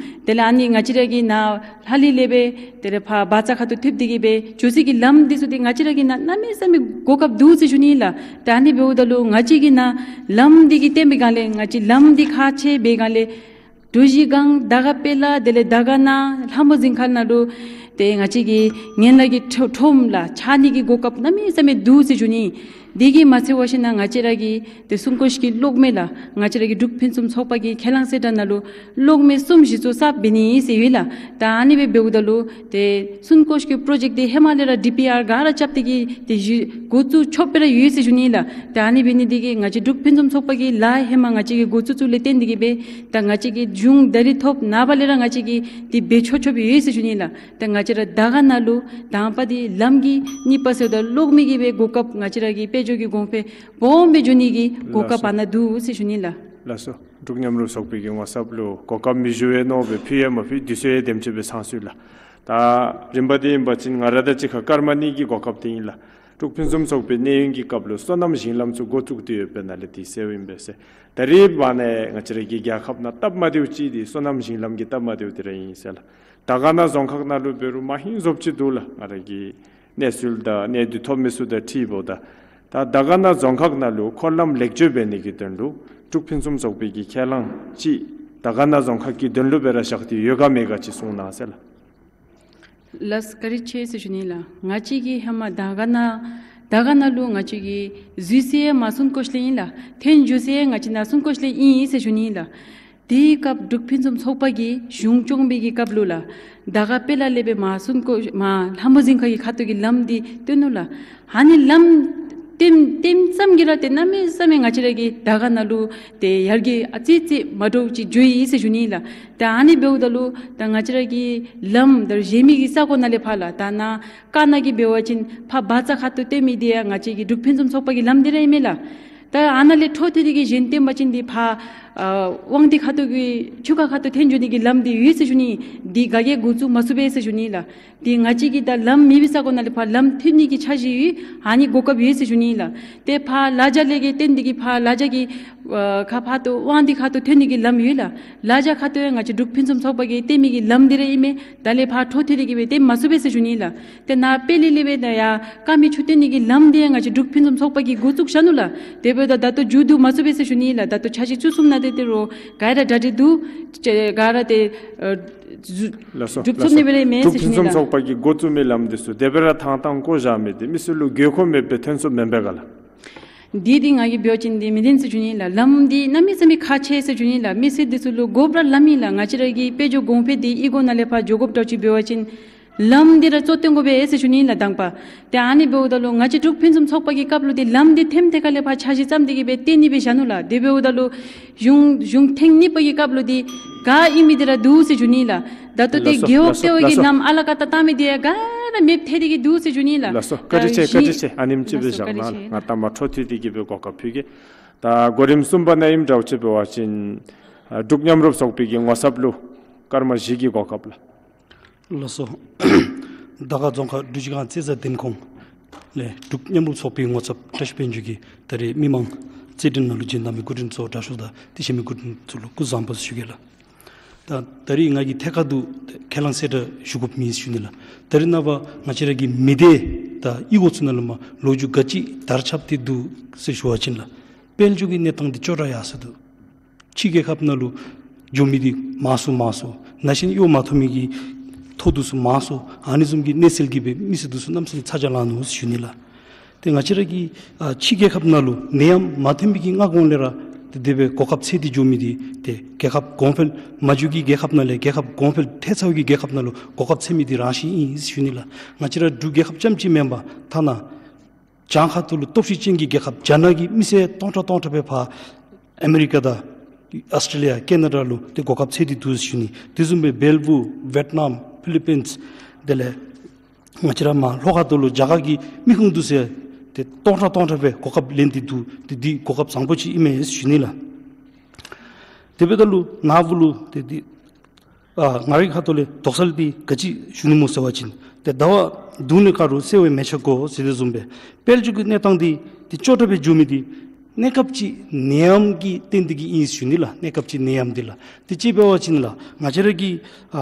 དེ་ལས་ཨ་ནི་ང་བཅས་ར་གི་ནཱ་ལྷ་ལི་ལས་སྦེ་དེ་ལས་ཕར་བཛྲ་ཁ་ཐུག་ཐེབས་ཏེ་གིས་སྦེ་འགྱོ་སའི་གི་ལམ་འདི་ཚུ་འདི་ང་བཅས་ར་གི་ནཱ་གནམ་མེད་ས་མེད་གོ་སྐབས་འདུག་ཟེར་ཞུ་ནི་ལགས། ཏེ་ཨ་ནི་འབདཝ་ད་ལུ་ང་བཅས་ཀྱི་ནཱ་ལམ་འདི་གི་བརྟེན་པའི་སྒང་ལས་ང་བཅས་ལམ་འདི་ཁག་ཆེ་བའི་སྒང་ལས་གྲུ་བཞི་སྒང་དར་དཀར་དཔལ་ལ་དེ་ལས་དར་དཀར་ན་ལྷ་མོ་རྫིང་ཁ་ནང་ལུ་ཏེ་ང་བཅས་ཀྱི་ངན་ལྷད་ཀྱི་ཁྲོམ་ཁྲོམ་ལ་ཆགས་ནི་གི་གོ་སྐབས་གནམ་མེད་ས་མེད་འདུག་ཟེར་ཞུ་ནི། དེ་གིས་མ་ཚད་འབད་ཞིན་ན་ང་བཅས་ར་གི་ཏེ་སུན་ཀོཤ་གི་གློག་མེ་ལགས་ང་བཅས་ར་གི་འབྲུག་ཕུན་སུམ་ཚོགས་པ་གི་ཁས་བླངས་གསལ་བསྒྲགས་ནང་ལུ་གློག་མེ་གསུམ་གཞི་བཙུགས་གསརཔ་འབད་ནི་ཨིན་ཟེར་ཡོད་ལགས། ད་ཨ་ནི་སྦེ་འབདཝ་ད་ལུ་ཏེ་སུན་ཀོཤ་གི་པྲོ་ཇེཀཊ་འདི་ཧེ་མ་ལས་ར་ཌི་པི་ཨར་ག་ར་རྐྱབ་སྟེ་གི་ཏེ་གཞི་འགོ་བཙུགས་ཆོགཔ་སྦེ་ར་ཡོད་ཟེར་ཞུ་ནི་ལགས། ད་ཨ་ནི་འབད་ནི་དེ་གིས་ང་བཅས་འབྲུག་ཕུན་སུམ་ཚོགས་པ་གི་ལཱ་ཧེ་མ་ང་བཅས་ཀྱིས་འགོ་བཙུགས་བཙུགས་ལས་བརྟེན་ཏེ་གི་སྦེ་ད་ང་བཅས་ཀྱིས་གཞུང་ད་རིས་ཐོབ་ནངས་པ་ལས་ར་ང་བཅས་ཀྱིས་ཏེ་འབད་ཆོག་ཆོགཔ་སྦེ་ཡོད་ཟེར་ཞུ་ནི་ལགས། ཏེ་ང་བཅས་ར་དར་དཀར་ནང་ལུ་དང་པ་འདི་ལམ་གྱི་གཉིས་པ་ཟེརཝ་ད་གློག་མེ་གི་སྦེ་གོ་སྐབས་ང་བཅས་ར་གི་དཔལ་འབྱོར་གྱི་གོང་འཕེལ་སྦོམ་སྦེ་འགྱོ་ནི་གི་གོ་སྐབས་ཨ་ནཱ་འདུག་ཟེར་ཞུ་ནི་ལགས། ལགས་སོ། འབྲུག་མཉམ་རུབ་ཚོགས་པའི་གི་ངོ་ཚབ་ལུ་གོ་སྐབས་མི་ཞུ་བས་མནོ་སྦེ་ཕུལ་ཡང་མ་ཕུལ། དུས་ཚོད་ཡང་དེམ་ཅིག་སྦེ་ཚང་སོང་ཡི་ལགས། ད་རིམ་པ་འདི་ཨིན་པ་ཅིན་ང་ར་དང་གཅིག་ཁར་སྐར་མ་གཉིས་ཀྱི་གོ་སྐབས་འདི་ཨིན་ལགས། འབྲུག་ཕུན་སུམ་ཚོགས་པའི་གནས་ཡུན་གྱི་སྐབས་ལུ་སོ་ནམ་ཞིང་ལམ་ཚུ་འགོ་བཙུགས་ཏེ་ཡོད་པའི་ནང་ལས་འདི་གསལཝ་ཨིན་པས་ཟེར། ད་རིས་མ་ནེ་ང་བཅས་ར་གི་རྒྱལ་ཁབ་ནང་སྟབས་མ་བདེཝ་ཅིག་འདི་སོ་ནམ་ཞིང་ལམ་གྱི་སྟབས་མ་བདེཝ་འདི་ར་ཨིན་ཟེར་ལགས། དར་དཀར་ན་རྫོང་ཁག་ནང་ལུ་འབད་རུང་མ་ཧིང་བཟོཔ་ཅིག་འདུག་ལགས། ང་ར་གི་གནས་ཚུལ་དང་གནས་སྡུད་ཐོབ་མི་ཚུ་དང་འཁྲིལཝ་ད། ད་དར་དཀར་ན་རྫོང་ཁག་ནང་ལུ་འཁོར་ལམ་ལེགས་བཅོས་འབད་ནི་གི་དོན་ལུ་འབྲུག་ཕུན་སུམ་ཚོགས་པའི་གི་ཁས་བླངས་ཅིག་དར་དཀར་ན་རྫོང་ཁག་གི་དོན་ལུ་སྦེ་ར་བཞག་སྟེ་ཡོད་ག་མེད་ག་ཅིག་གསུང་གནང་ཟེར་ལགས། ལགས་བཀའ་དྲིན་ཆེ་ཟེར་ཞུ་ནི་ལགས། ང་བཅས་ཀྱིས་ཧེ་མ་དར་དཀར་ན་དར་དཀར་ནང་ལུ་ང་བཅས་ཀྱིས་འཛུལ་ས་ཡང་མར་སུན་ཀོཤ་ལས་ཨིན་ལགས། ཐོན་འགྱོ་ས་ཡང་ང་བཅས་ནཱ་སུན་ཀོཤ་ལས་ཨིན་ཟེར་ཞུ་ནི་ལགས། དེའི་སྐབས་འབྲུག་ཕུན་སུམ་ཚོགས་པ་གིས་གཞུང་སྐྱོང་བའི་གི་སྐབས་ལུ་ལགས། དར་དཀར་དཔལ་ལ་ལས་སྦེ་མར་སུན་ཀོཤ་མར་ལྷ་མོ་རྫིང་ཁ་གི་ཁ་ཐུག་གི་ལམ་འདི་བཏོན་ནུག་ལགས། ཨ་ནི་ལམ་ལྟེམ་ལྟེམ་ཙམ་གྱིས་ར་ཏེ་གནམ་མེད་ས་མེད་ང་བཅས་ར་གི་དར་དཀར་ནང་ལུ་ཏེ་ཡར་རྒྱས་ཨ་ཙི་ཅིག་མ་འདྲཝ་ཅིག་འགྱོ་ཡི་ཟེར་ཞུ་ནི་ལགས། ད་ཨ་ནི་འབདཝ་ད་ལུ་ད་ང་བཅས་ར་གི་ལམ་ད་གཞན་མི་གི་ས་གོ་ནང་ལས་ཕར་ལགས། ད་ནཱ་ཀ་ན་གི་འབད་བ་ཅིན་ཕར་བ་ཙ་ཁ་ཐུག་བཏོན་མི་འདི་ཡང་ང་བཅས་ཀྱི་འབྲུག་ཕུན་སུམ་ཚོགས་པ་གི་ལམ་འདི་ར་ཨིན་མས་ལགས། ད་ཨ་ནཱ་ལས་འཕྲོ་མཐུད་དེ་གི་གཞན་བཏོན་པ་ཅིན་འདི་ཕར་ཨ་དབང་འདུས་ཁ་ཐུག་གི་ཆུ་ཁ་ཁ་ཐུག་ཐོན་འགྱོ་ནི་གི་ལམ་འདི་ཡོད་ཟེར་ཞུ་ནི། འདི་ག་གིས་འགོ་བཙུགས་མ་ཚུགས་པས་ཟེར་ཞུ་ནི་ལགས། ཏེ་ང་བཅས་ཀྱིས་ད་ལམ་མེད་པའི་ས་གོ་ནང་ལས་ཕར་ལམ་ཐོན་ནི་གི་འཆར་གཞི་ཡོད། ཨ་ནི་གོ་སྐབས་ཡོད་ཟེར་ཞུ་ནི་ལགས། ཏེ་ཕར་ལ་རྒྱ་ལས་ཀྱི་བཏོན་ཏེ་གི་ཕར་ལ་རྒྱ་གི་ཨ་ཁ་ཕར་ཏེ་དབང་འདུས་ཁ་ཐུག་ཐོན་ནི་གི་ལམ་ཡོད་ལགས། ལ་རྒྱ་ཁ་ཐུག་ཡང་ང་བཅས་འབྲུག་ཕུན་སུམ་ཚོགས་པ་གིས་བཏོན་མི་གི་ལམ་འདི་ར་ཨིན་མས། ད་ལས་ཕར་འཕྲོ་མཐུད་དེ་གི་སྦེ་བཏོན་མ་ཚུགས་པས་ཟེར་ཞུ་ནི་ལགས། ཏེ་ནཱ་དཔལ་ལི་ལས་སྦེ་ད་ཡར་ཀ་མི་ཆུ་བཏོན་ནི་གི་ལམ་འདི་ཡང་ང་བཅས་འབྲུག་ཕུན་སུམ་ཚོགས་པ་གིས་འགོ་བཙུགས་བཞག་ནུག་ལགས། དེ་འབདཝ་ད་ད་ལྟོ་མཇུག་བསྡུ་མ་ཚུགས་པས་ཟེར་ཞུ་ནི་ལགས། ད་ལྟོ་འཆར་གཞི་བཅུ་གསུམ་ནང་ཏེ་ཏེ་རོགས་ག་ར་གྲ་སྒྲིག་འདུག། ག་ར་ཏེ་ཨ་ལགས་སོ། གྲུབ་ཚུགས་ནི་སྦེ་ར་མེད་ཟེར་ཞུ་ནི་ལགས། འབྲུག་ཕུན་སུམ་ཚོགས་པ་གིས་འགོ་བཙུགས་མི་ལམ་འདི་ཚུ་དེ་སྦེ་ར་ཐང་ཐང་བཀོ་བཞག་མི་འདི་མི་སེར་ལུ་དགོས་མཁོ་མེད་པའི་ཐོན་སོ་མེན་པས་ག་ལགས། འདི་འདི་ང་གིས་འབད་བ་ཅིན་འདི་མི་བདེན་ཟེར་ཞུ་ནི་ལགས། ལམ་འདི་གནམ་མེད་ས་མེད་ཁག་ཆེ་ཟེར་ཞུ་ནི་ལགས། མི་སེར་འདི་ཚུ་ལུ་དགོཔ་ར་ལམ་ཨིན་ལགས། ང་བཅས་ར་གི་དཔལ་འབྱོར་གོང་འཕེལ་འདི་གཡུས་སྒོ་ནང་ལས་ཕར་འགྱོ་དགོཔ་འདྲཝ་ཅིག་འབད་བ་ཅིན་ལམ་འདི་ར་གཙོ་བཏོན་དགོ་པས་ཟེར་ཞུ་ནི་ལགས་དང་པ། ཏེ་ཨ་ནི་འབདཝ་ད་ལུ་ང་བཅས་འབྲུག་ཕུན་སུམ་ཚོགས་པ་གི་སྐབས་ལུ་འདི་ལམ་འདི་ཐེམ་ཐེ་ཁ་ལས་ཕར་འཆར་གཞི་བརྩམས་ཏེ་གི་སྦེ་བཏོན་ནི་སྦེ་བཞག་ནུག་ལགས། དེ་འབདཝ་ད་ལུ་གཞུང་གཞུང་ཐེངས་གཉིས་པ་གི་སྐབས་ལུ་འདི་ག་ཨིན་མི་འདི་ར་འདུག་ཟེར་ཞུ་ནི་ལགས། ད་ལྟོ་ཏེ་ལགས་སོ། རྒེད་འོག་ལྟེ་བ་གི་ལམ་ཨ་ལ་ཀ་ཏ་བཏང་མི་འདི་ཡང་ག་ར་མེདཔ་ཐལ་ཏེ་གི་འདུག་ཟེར་ཞུ་ནི་ལགས། ལགས་སོ། བཀའ་དྲིན་ཆེ། བཀའ་དྲིན་ཆེ། ཨ་ནེམ་ཅིག་སྦེ་བཞག་གནང་། ང་ལྟ་མ་འཕྲོ་མཐུད་དེ་གི་སྦེ་གོ་སྐབས་ཕུལ་གེ། ད་གོ་རིམ་གསུམ་པ་ནང་ཨིནམ་འདྲཝ་ཅིག་འབད་བ་ཅིན་ཨ་འབྲུག་མཉམ་རུབ་ཚོགས་པའི་གི་ངོ་ཚབ་ལུ་སྐར་མ་བཞི་གི་གོ་སྐབས་ལགས། ལགས་སོ། དར་དཀར་རྫོང་ཁག་འབྲུག་རྗེས་སྒང་རྩེ་གཟར་འདེམས་ཁོངས་ལས་འབྲུག་མཉམ་རུབ་ཚོགས་པའི་ངོ་ཚབ་བཀྲ་ཤིས་དཔལ་འབྱོར་གྱིས་ད་རེས་མི་མང་རྩེད་འགྲན་ནང་ལུ་བྱོན་གནང་མི་སྐུ་མགྲོན་གཙོ་བོ་དྲག་ཤོས་དང་དེ་བཞིན་མི་སྐུ་མགྲོན་ཚུ་ལུ་སྐུ་གཟུགས་བཟང་པོ་ཟེར་ཞུ་གེ་ལགས། ད་ད་རེས་ང་གིས་ཐད་ཀར་དུ་ཁས་བླངས་གསལ་བསྒྲགས་ཞུ་དགོཔ་མེད་ཟེར་ཞུ་ནི་ལགས། ད་རེས་ནངས་པ་ང་བཅས་ར་གི་མི་སྡེ་དང་གཡུས་སྒོ་ཚུ་ནང་ལུ་མར་ལོ་རྒྱུས་ག་ཅི་དར་ཁྱབ་སྟེ་འདུག་ཟེར་ཞུ་བ་ཅིན་ལགས། དཔལ་འབྱོར་གྱི་གནས་སྟངས་འདི་ཅོག་འཐདཔ་ཡར་སོང་འདུག། ཕྱི་རྒྱལ་ཁབ་ནང་ལུ་འགྱོ་མི་འདི་མང་སུ་མང་སུ། ན་གཞོན་གཡོག་མ་ཐོབ་མི་གི་ཐོ་འདི་ཚུ་མང་སུ། ཨ་ནི་བཟུམ་གྱི་གནས་ཚུལ་གྱིས་སྦེ་མི་སེར་འདི་ཚུ་གནམ་མེད་ས་མེད་ཚ་གྱང་ལང་ནུག་ཟེར་ཞུ་ནི་ལགས། ཏེ་ང་བཅས་ར་གི་ཨ་ཕྱི་རྒྱལ་ཁབ་ནང་ལུ་ནད་ཡམས་མ་ཐོན་པའི་གི་སྔ་གོང་ལས་ར་ཏེ་དེ་སྦེ་གོ་སྐབས་འཚོལ་ཏེ་འགྱོ་མི་འདི་ཏེ་རྒྱལ་ཁབ་གོང་འཕེལ་མ་འགྱོ་གི་རྒྱལ་ཁབ་ནང་ལས་རྒྱལ་ཁབ་གོང་འཕེལ་ཐལ་ཚར་བའི་གི་རྒྱལ་ཁབ་ནང་ལུ་གོ་སྐབས་འཚོལ་མི་འདི་རང་བཞིན་ཨིན་ཟེར་ཞུ་ནི་ལགས། ང་བཅས་ར་འབྲུག་རྒྱལ་ཁབ་རྐྱངམ་གཅིག་མེན་པར་ཐ་ན་བྱང་ཁ་ཐུག་ལུ་སྟོབས་ཤུགས་ཅན་གྱི་རྒྱལ་ཁབ་རྒྱ་ནག་གི་མི་སེར་སྟོང་ཕྲག་སྟོང་ཕྲག་སྦེ་ཕར་ཨ་མི་རི་ཀ་དང་ཨོསི་ཊྲེ་ལི་ཡ་ཀེ་ན་ཌ་ལུ་ཏེ་གོ་སྐབས་འཚོལ་ཏེ་འདུག་ཟེར་ཞུ་ནི། དེ་བཟུམ་སྦེ་བེལ་པོ་ཝེཊ་ནམ་ཕི་ལི་པིནསི་དེ་ལས་ང་བཅས་ར་མར་ལྷོ་ཁ་ཐུག་ལུ་རྒྱ་གར་གྱི་མི་ཁུངས་འདུག་ཟེར་ཏེ་སྟོང་ཕྲག་སྟོང་ཕྲག་སྦེ་གོ་སྐབས་ལེན་ཏེ་འདུག། ཏེ་འདི་གོ་སྐབས་བཟང་པོ་ཅིག་ཨིན་མས་ཟེར་ཞུ་ནི་ལགས། དེ་འབདཝ་ད་ལུ་ནཱ་བུ་ལུ་ཏེ་འདི་ཨ་ང་རའི་ཁ་ཐུག་ལས་དོགས་སེལ་འདི་ག་ཅི་ཞུ་ནི་སྨོ་ཟེར་བ་ཅིན་ཏེ་ཟླ་བ་དུང་ནི་ཁ་རུ་གསལ་བའི་མེ་ལྕེ་གོ་ཟེར་དོ་བཟུམ་སྦེ་དཔལ་འབྱོར་གྱི་གནས་སྟངས་འདི་ཏེ་ཅོག་འཐདཔ་སྦེ་འགྱོ་མི་འདི་གནས་སྐབས་ཅིག་ནད་ཡམས་ཀྱི་རྐྱེན་འདི་གིས་ཨིན་ཟེར་ཞུ་ནི་ལགས། གནས་སྐབས་ཅིག་ནད་ཡམས་འདི་ལགས། ཏེ་ཅིག་འབད་བ་ཅིན་ལགས་ང་བཅས་ར་གི་ཨ་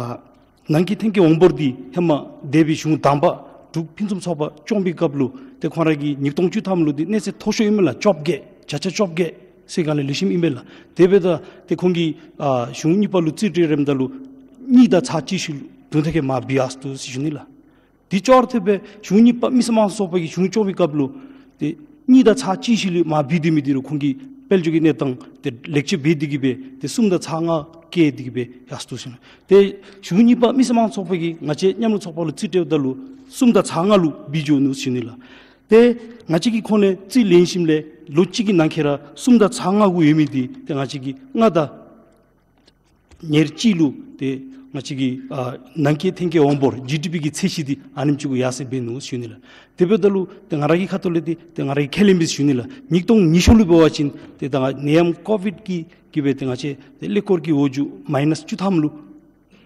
ནང་གི་ཐོན་སྐྱེད་འོང་འབོར་འདི་ཧེ་མ་འདས་པའི་གཞུང་དང་པ་འབྲུག་ཕུན་སུམ་ཚོགས་པ་སྐྱོང་བའི་སྐབས་ལུ་ཏེ་ཁོང་ར་གི་ཉིས་སྟོང་བཅུ་ཐམ་ལུ་འདི་གནས་ཚད་མཐོ་ཤོས་ཨིན་མས་ལགས། བཅོ་བརྒྱད་བརྒྱ་ཆ་བཅོ་བརྒྱད་ཟེར་ག་ལས་ལེགས་ཤོམ་ཨིན་པས་ལགས། དེ་འབདཝ་ད་ཏེ་ཁོང་གིས་ཨ་གཞུང་གཉིས་པ་ལུ་རྩིས་སྤྲོད་རནམ་ད་ལུ་གཉིས་དང་ཚག་གཅིག་ཤུལ་དུང་ཐེངས་མ་བུད་ཡར་སོང་འདུག་ཟེར་ཞུ་ནི་ལགས། དེ་ཅོག་འཐདཔ་སྦེ་གཞུང་གཉིས་པ་མི་སེར་དམངས་གཙོའི་ཚོགས་པ་གིས་གཞུང་སྐྱོང་བའི་སྐབས་ལུ་ཏེ་ གཉིས་དང་ཚག་གཅིག་ཤིག་ལུ་མ་འབད་དེ་མི་འདི་རུང་ཁོང་གིས་དཔལ་འབྱོར་གྱི་གནས་སྟངས་དེ་ལེགས་བཅོས་འབད་དེ་གིས་སྦེ་ཏེ་གསུམ་དང་ཚག་ལྔ་བཀལ་ཏེ་གིས་སྦེ་ཡར་སོང་ཡི་ཟེར་ཞུ་ནི། ཏེ་གཞུང་གཉིས་པ་མི་སེར་དམངས་གཙོ་ཚོགས་པ་གིས་ང་བཅས་མཉམ་རུབ་ཚོགས་པ་ལུ་རྩིས་སྤྲོདཔ་ད་ལུ་གསུམ་དང་ཚག་ལྔ་ལུ་འབད་འགྱོ་ནུག་ཟེར་ཞུ་ནི་ལགས། ཏེ་ང་བཅས་ཀྱིས་ཁོང་ལས་རྩིས་ལེན་ཞིནམ་ལས་ལོ་གཅིག་གི་ནང་འཁོད་ར་གསུམ་དང་ཚག་ལྔ་གུ་ཡོད་མི་འདི་ཏེ་ང་བཅས་ཀྱིས་ལྔ་དང་ཉེར་གཅིག་ལུ་ཏེ་ང་བཅས་ཀྱི་ཨ་ནང་འཁོད་ཐོན་སྐྱེད་དབང་འབོར་ཇི་ཌི་པི་གི་ཚད་གཞི་འདི་ཨ་ནེམ་ཅིག་གུ་ཡར་སེང་འབད་ནུག་ཟེར་ཞུ་ནི་ལགས། དེ་འབདཝ་ད་ལུ་ཏེ་ང་ར་གི་ཁ་ཐུག་ལས་འདི་ཏེ་ང་ར་གིས་ཁས་ལེན་འབད་ཞུ་ནི་ལགས། ཉིས་སྟོང་ཉི་ཤུ་ལུ་འབད་བ་ཅིན་ཏེ་ད་ནད་ཡམས་ཀོ་བིཌ་ཀྱིས་ཀྱིས་སྦེ་ཏེ་ང་བཅས་ཏེ་ཀླད་ཀོར་གྱི་འོག་འཇུག་མའི་ནཱས་བཅུ་ཐམ་ལུ་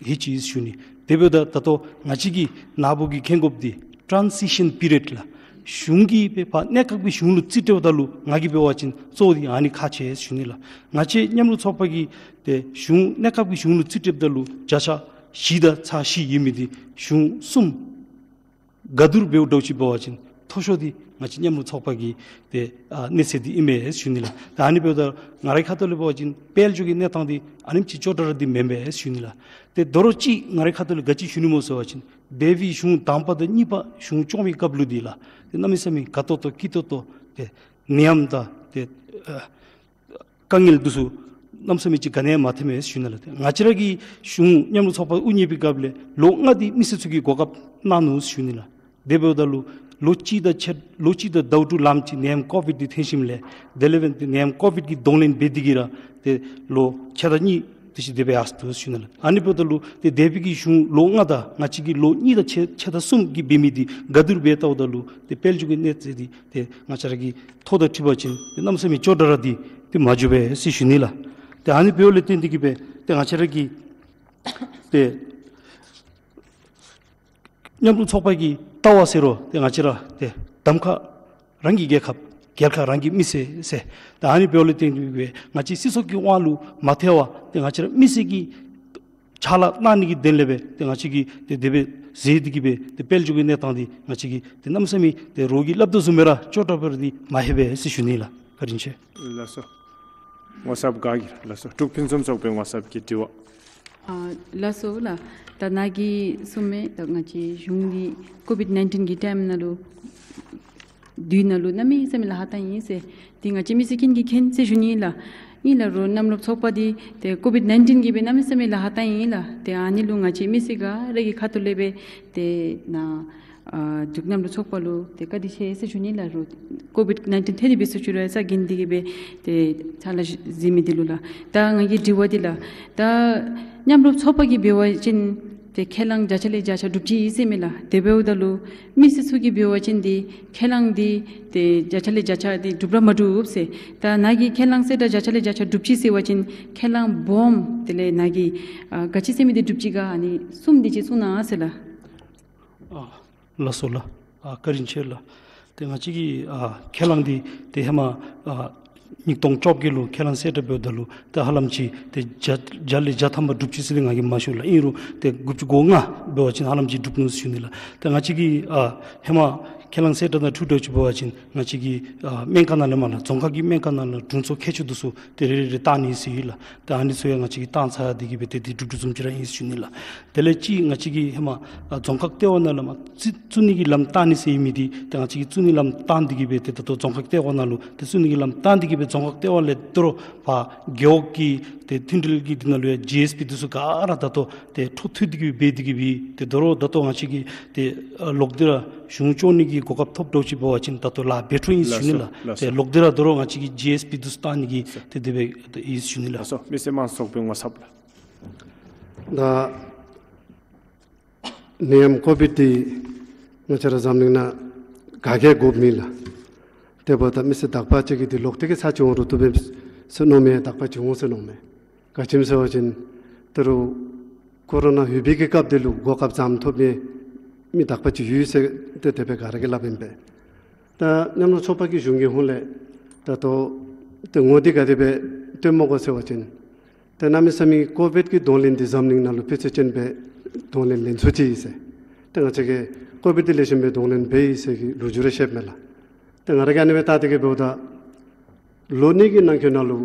ལྷོད་ཅི་ཟེར་ཞུ་ནི། དེ་འབདཝ་ད་ད་ལྟོ་ང་བཅས་ཀྱི་ནཱ་བུ་གིས་མཁྱེན་དགོཔ་འདི་ཊཱན་སི་ཤཱན་པི་རི་ཡཌ་ལགས། གཞུང་གིས་སྦེ་ཕར་གནས་སྐབས་ཀྱི་གཞུང་ལུ་རྩིས་སྤྲོདཔ་ད་ལུ་ང་གིས་འབད་བ་ཅིན་གཙོ་བོ་འདི་ཨ་ནི་ཁག་ཆེ་ཟེར་ཞུ་ནི་ལགས། ང་བཅས་མཉམ་རུབ་ཚོགས་པ་གིས་ཏེ་གཞུང་གནས་སྐབས་ཀྱི་གཞུང་ལུ་རྩིས་སྤྲོདཔ་ད་ལུ་བརྒྱ་ཆ་བཞི་དང་ཚག་བཞི་ཡོད་མི་འདི་གཞུང་གསུམ་ག་བསྡུར་འབདཝ་འདྲཝ་ཅིག་འབད་བ་ཅིན་མཐོ་ཤོས་འདི་ང་བཅས་མཉམ་རུབ་ཚོགས་པ་གི་ཏེ་ཨ་གནས་ཚད་འདི་ཨིན་མས་ཟེར་ཞུ་ནི་ལགས། ད་ཨ་ནི་འབདཝ་ད་ང་རའི་ཁ་ཐུག་ལས་འབད་བ་ཅིན་དཔལ་འབྱོར་གྱི་གནས་སྟངས་འདི་ཨ་ནེམ་ཅིག་སྐྱོ་དྲགས་ར་འདི་མེན་པས་ཟེར་ཞུ་ནི་ལགས། ཏེ་དོ་རུང་ཅིག་ང་རའི་ཁ་ཐུག་ལས་ག་ཅི་ཞུ་ནི་སྨོ་ཟེར་བ་ཅིན་འདས་པའི་གཞུང་དང་པ་དང་གཉིས་པ་གཞུང་སྐྱོང་བའི་སྐབས་ལུ་འདི་ལགས་ཏེ་གནམ་མེད་ས་མེད་དགའ་ཏོག་ཏོ་སྐྱིད་ཏོག་ཏོ་ཏེ་ནད་ཡམས་དང་ཏེ་ཨ་དཀའ་ངལ་འདི་ཚུ་གནམ་མེད་ས་མེད་ཅིག་ག་ནི་ཡང་མ་ཐོན་མས་ཟེར་ཞུ་ནི་ལགས། ཏེ་ང་བཅས་ར་གི་གཞུང་མཉམ་རུབ་ཚོགས་པ་དབུ་བརྙེས་པའི་སྐབས་ལས་ལོ་ལྔ་འདི་མི་སེར་ཚུ་གིས་གོ་སྐབས་གནང་ནུག་ཟེར་ཞུ་ནི་ལགས། དེ་འབདཝ་ད་ལུ་ལོ་གཅིག་དང་ཕྱེད་ལོ་གཅིག་དང་ཟླཝ་དྲུག་ལངམ་ཅིག་ནད་ཡམས་ཀོ་བིཌ་འདི་ཐོན་ཞིནམ་ལས་དེ་ལས་འབད་ཏེ་ནད་ཡམས་ཀོ་བིཌ་ཀྱི་གདོང་ལེན་འབད་དེ་གིས་ར་ཏེ་ལོ་ཕྱེད་དང་གཉིས་དེ་ཅིག་དེ་སྦེ་ཡར་སོང་ནུག་ཟེར་ཞུ་ནི་ལགས། ཨ་ནི་འབདཝ་ད་ལུ་ཏེ་འདས་པའི་གི་གཞུང་ལོ་ལྔ་དང་ང་བཅས་ཀྱི་ལོ་གཉིས་དང་ཕྱེད་ཕྱེད་དང་གསུམ་གྱི་འབད་མི་འདི་ག་བསྡུར་འབད་བལྟཝ་ད་ལུ་ཏེ་དཔལ་འབྱོར་གྱི་གནས་ཚད་འདི་ཏེ་ང་བཅས་ར་གི་ཐོ་དང་འཁྲིལ་བ་ཅིན་ཏེ་གནམ་མེད་ས་མེད་སྐྱོ་དྲགས་ར་འདི་ཏེ་མ་འགྱོ་བས་ཟེར་ཞུ་ནི་ལགས། ཏེ་ཨ་ནི་འབདཝ་ལས་བརྟེན་ཏེ་གིས་སྦེ་ཏེ་ང་བཅས་ར་གི་ཏེ་མཉམ་རུབ་ཚོགས་པ་གི་ལྟ་བ་ཟེར་རུང་ཏེ་ང་བཅས་ར་ཏེ་གདམ་ཁ་རང་གི་རྒྱལ་ཁབ་རྒྱལ་ཁ་རང་གི་མི་སེར་ཟེར། ཏེ་ཨ་ནི་འབདཝ་ལས་བརྟེན་ཏེ་གིས་སྦེ་ང་བཅས་སྲིད་ཚོགས་ཀྱི་དབང་ལུ་མ་ཐལ་བར་ཏེ་ང་བཅས་ར་མི་སེར་གྱི་ཕྱག་ལཱ་གནང་ནི་གི་དོན་ལས་སྦེ་ཏེ་ང་བཅས་ཀྱིས་ཏེ་དེ་སྦེ་མཛད་དེ་གིས་སྦེ་ཏེ་དཔལ་འབྱོར་གྱི་གནས་སྟངས་འདི་ང་བཅས་ཀྱིས་ཏེ་གནམ་མེད་ས་མེད་ཏེ་རོགས་ཀྱིས་སླབ་དོ་བཟུམ་སྦེ་ར་སྐྱོ་དྲགས་སྦེ་ར་འདི་མ་ལྷོད་པས་ཟེར་ཞུ་ནི་ལགས། བཀའ་དྲིན་ཆེ། ལགས་སོ། ངོ་ཚབ་ག་གིས་ལགས་སོ། འབྲུག་ཕུན་སུམ་ཚོགས་པའི་ངོ་ཚབ་ཀྱི་དྲི་བ། ཨ་ལགས་སོ་ལགས། ད་ནཱ་གིས་གསུངས་མི་ད་ང་བཅས་གཞུང་འདི་ཀོ་བིཌ་ནའིན་ཊིན་གྱི་ཊའིམ་ནང་ལུ་དུས་ནང་ལུ་གནམ་མེད་ས་མེད་ལཱ་ཁག་བཏང་ཡི་ཟེར་འདི་ང་བཅས་མི་སེར་ཀུན་གྱིས་མཁྱེན་ཟེར་ཞུ་ནི་ལགས། ཨིན་ལགས། རོགས་མཉམ་རུབ་ཚོགས་པ་འདི་ཏེ་ཀོ་བིཌ་ནའིན་ཊིན་གྱིས་སྦེ་གནམ་མེད་ས་མེད་ལཱ་ཁག་བཏང་ཡི་ལགས། ཏེ་ཨ་ནི་ལུ་ང་བཅས་མི་སེར་ག་ར་གི་ཁ་ཐུག་ལས་སྦེ་ཏེ་ནཱ་ཨ་འབྲུག་མཉམ་རུབ་ཚོགས་པ་ལུ་ཏེ་བཀའ་དྲིན་ཆེ་ཟེར་ཞུ་ནི་ལགས། རོགས་ཀོ་བིཌ་ནའིན་ཊིན་ཐོན་ཏེ་འབད་ས་ཅིག་རུང་ས་གིན་འདི་གིས་སྦེ་ཏེ་ཕྱག་ལཱ་མཛད་མི་འདི་ལུ་ལགས། ད་ང་གི་དྲི་བ་འདི་ལགས། ད་མཉམ་རུབ་ཚོགས་པ་གིས་འབད་བ་ཅིན་ཏེ་ཁས་བླངས་བརྒྱ་ཆ་ལས་བརྒྱ་ཆ་སྒྲུབ་ཅི་ཟེར་མས་ལགས། དེ་འབདཝ་ད་ལུ་མི་སེར་ཚུ་གིས་འབད་བ་ཅིན་འདི་ཁས་བླངས་འདི་ཏེ་བརྒྱ་ཆ་ལས་བརྒྱ་ཆ་འདི་སྒྲུབ་ར་མ་སྒྲུབ་ཟེར། ད་ནཱ་གིས་ཁས་བླངས་ཟེར་ད་བརྒྱ་ཆ་ལས་བརྒྱ་ཆ་སྒྲུབ་ཅི་ཟེར་བ་ཅིན་ཁས་བླངས་སྦོམ་དེ་ལས་ནཱ་གིས་ཨ་ག་ཅི་ཟེར་མི་འདི་སྒྲུབ་ཅི་ག་ཨ་ནི་གསུམ་འདི་ཅིག་གསུང་གནང་ཟེར་ལགས། ཨ་ལགས་སོ་ལགས། ཨ་བཀའ་དྲིན་ཆེ་ལགས། ཏེ་ང་བཅས་ཀྱི་ཨ་ཁས་བླངས་འདི་ཏེ་ཧེ་མ་ཨ་ཉིས་སྟོང་བཅོ་བརྒྱད་ལུ་ཁས་བླངས་གསལ་བསྒྲགས་འབདཝ་ད་ལུ་ཏེ་ཧ་ལམ་ཅིག་ཏེ་བརྒྱ་བརྒྱ་ལས་བརྒྱ་ཐམ་པ་སྒྲུབ་ཅི་ཟེར་ཏེ་ང་གིས་མ་ཞུ་ལགས། ཨིན་རུང་ཏེ་དགུ་བཅུ་གོ་ལྔ་འབད་བ་ཅིན་ཧ་ལམ་ཅིག་སྒྲུབ་ནུག་ཟེར་ཞུ་ནི་ལགས། ཏེ་ང་བཅས་ཀྱི་ཨ་ཧེ་མ་ཁས་བླངས་གསལ་བསྒྲགས་དང་འཁྲུལ་འདྲཝ་ཅིག་འབད་བ་ཅིན་ང་བཅས་ཀྱི་ཨ་སྨན་ཁང་ནང་ལས་མར་ལགས་རྫོང་ཁག་གི་སྨན་ཁང་ནང་ལས་དྲུང་འཚོ་མཁས་མཆོག་འདི་ཚུ་ཏེ་རེ་རེ་རེ་བཏང་ནི་ཟེར་ཡོད་ལགས། ཏེ་ཨ་ནི་ཚུ་ཡང་ང་བཅས་ཀྱིས་བཏང་ཚར་ཏེ་གིས་སྦེ་ཏེ་འདི་སྒྲུབ་སྒྲུབ་བཟུམ་ཅིག་ར་ཨིན་ཟེར་ཞུ་ནི་ལགས། དེ་ལས་ཅིག་ང་བཅས་ཀྱི་ཧེ་མ་ཨ་རྫོང་ཁག་ལྟེ་བ་ནང་ལས་མར་བཙུགས་བཙུགས་ནི་གི་ལམ་བཏང་ནི་ཟེར་ཡོད་མི་འདི་ཏེ་ང་བཅས་ཀྱིས་བཙུགས་ནི་ལམ་བཏང་སྟེ་གིས་སྦེ་ཏེ་ད་ལྟོ་རྫོང་ཁག་ལྟེ་བ་ནང་ལུ་ཏེ་བཙུགས་ནི་གི་ལམ་བཏང་སྟེ་གིས་སྦེ་རྫོང་ཁག་ལྟེ་བ་ལས་དོ་རུང་ཕར་རྒེད་འོག་གི་ཏེ་མཐུན་འབྲེལ་གྱི་འདི་ནང་ལུ་ཡང་ཇི་ཨེསི་པི་འདི་ཚུ་ག་ར་ད་ལྟོ་ཏེ་འཕྲོ་མཐུད་དེ་གིས་སྦེ་འབད་དེ་གིས་སྦེ་ཏེ་དོ་རུང་ད་ལྟོ་ང་བཅས་ཀྱིས་ཏེ་ཨ་ལོག་སྟེ་ར་གཞུང་སྐྱོང་ནི་གི་གོ་སྐབས་ཐོབ་འདྲཝ་ཅིག་འབད་བ་ཅིན་ད་ལྟོ་ལཱ་འབད་འཕྲོ་ཨིན་ཟེར་ཞུ་ནི་ལགས། ལགས་སོ། ཏེ་ལོག་སྟེ་ར་དོ་རུང་ང་བཅས་ཀྱིས་ཇི་ཨེསི་པི་འདི་ཚུ་བཏང་ནི་གི་ཏེ་དེ་སྦེ་ཏེ་ཨིན་ཟེར་ཞུ་ནི་ལགས། ལགས་སོ། མི་སེར་དམངས་གཙོ་ཚོགས་པའི་ངོ་ཚབ་ལགས། ད་ནད་ཡམས་ཀོ་བིཌ་འདི་ང་བཅས་ར་འཛམ་གླིང་ནང་ག་གིས་དགོཔ་མེད་ལགས། དེ་འབདཝ་ད་མི་སེར་དག་པ་ཅིག་གིས་འདི་ལོག་སྟེ་གིས་ཚར་གཅིག་འོང་རུང་བཏུབ་པས་ཟེར་མནོཝ་མས། དག་པ་ཅིག་འོང་ཟེར་མནོཝ་མས། ག་ཅི་སྨོ་ཟེར་བ་ཅིན་ད་རུང་ཀོ་རོ་ན་ཡོད་པའི་གི་སྐབས་འདི་ལུ་གོ་སྐབས་ཙམ་ཐོབ་མི་མི་དག་པ་ཅིག་ཡོད་ཟེར་ཏེ་དེ་སྦེ་ག་ར་གིས་སླབ་ཨིན་པས། ད་མཉམ་རུབ་ཚོགས་པ་གིས་གཞུང་གི་ཧོངས་ལས་ད་ལྟོ་ཏེ་ངོ་འདི་ག་དེ་སྦེ་སྟོནམ་སྨོ་གོ་ཟེར་བ་ཅིན་ཏེ་གནམ་མེད་ས་མེད་ཀོ་བིཌ་ཀྱི་གདོང་ལེན་འདི་འཛམ་གླིང་ནང་ལུ་སྤུས་ཚད་ཅན་སྦེ་གདོང་ལེན་ལེན་ཚུགས་ཅི་ཟེར། ཏེ་ང་བཅས་ཀྱིས་ཀོ་བིཌ་འདི་ལེགས་ཤོམ་སྦེ་གདོང་ལེན་འབད་ཡི་ཟེར་གྱི་ལོ་རྒྱུས་རེ་བཤདཔ་མས་ལགས། ཏེ་ང་ར་གིས་ཨ་ནི་སྦེ་བལྟ་སྟེ་གིས་འབདཝ་ད་ལོ་གཉིས་ཀྱི་ནང་འཁོད་ནང་ལུ་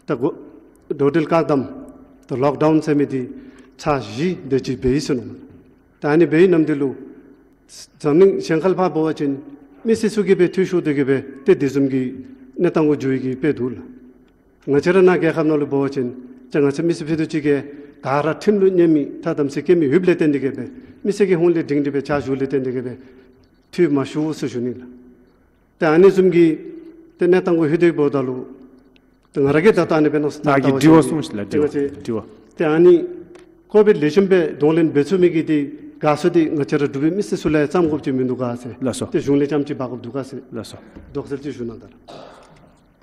ད་གོ་འགྲོ་འགྲུལ་བཀག་དམ་ད་ལོག་ཌའུན་ཟེར་མི་འདི་ཚར་བཞི་དེ་ཅིག་འབད་ཡི་ཟེར་མནོཝ་མས། ད་ཨ་ནི་འབད་བའི་ནམ་དུས་ལུ་འཛམ་གླིང་གཞན་ཁར་ཕར་འབད་བ་ཅིན་ མི་སེར་ཚུ་གིས་སྦེ་འཐུས་ཤོར་ཏེ་གི་སྦེ་ཏེ་དེ་བཟུམ་གྱི་གནས་སྟངས་གུ་འགྱོ་ཡི་གི་དཔེ་འདུག་ལགས། ང་བཅས་ར་ནཱ་རྒྱལ་ཁབ་ནང་ལུ་འབད་བ་ཅིན་ང་བཅས་མི་སེར་ཕུད་རྡོག་གཅིག་གིས་ག་ར་ཁྲིམས་ལུ་གནས་མི་ཐ་དམ་ཚིག་བཀལ་མི་ཡོདཔ་ལས་བརྟེན་ཏེ་གི་སྦེ་མི་སེར་གྱི་ཧོངས་ལས་འགྲིམ་སྟེ་སྦེ་ཕྱག་ཞུཝ་ལས་བརྟེན་ཏེ་གི་སྦེ་འཐུས་མ་ཤོར་ཟེར་ཞུ་ནི་ལགས། ཏེ་ཨ་ནི་བཟུམ་གྱི་ཏེ་གནས་སྟངས་གུ་ལྷོད་དེ་འབདཝ་ད་ལུ་ཏེ་ང་ར་གིས་ད་ལྟོ་ཨ་ནི་སྦེ་མནོ་བསམ་ནཱ་གི་བཏང་དྲི་བ་བ་ཅིན་གསུངས་ཤིག་ལགས། ཏེ་དྲི་བ། ང་བཅས་དྲི་བ། ཏེ་ཨ་ནི་ཀོ་བིཌ་ལེགས་ཤོམ་སྦེ་གདོང་ལེན་འབད་ཚུགས་མི་གི་ཏེ་དགའ་ཚོར་འདི་ང་བཅས་ར་འབྲུག་པའི་མི་སེར་ཚུ་ལུ་ཡང་བསམ་དགོཔ་ཅིག་མིན་འདུག་ག་ཟེར། ལགས་སོ། ཏེ་གཞུང་ལས་རྐྱངམ་ཅིག་འབག་དགོཔ་འདུག་ག་ཟེར། ལགས་སོ། དོགས་སེལ་ཅིག་ཞུ་གནང་ད་ལགས།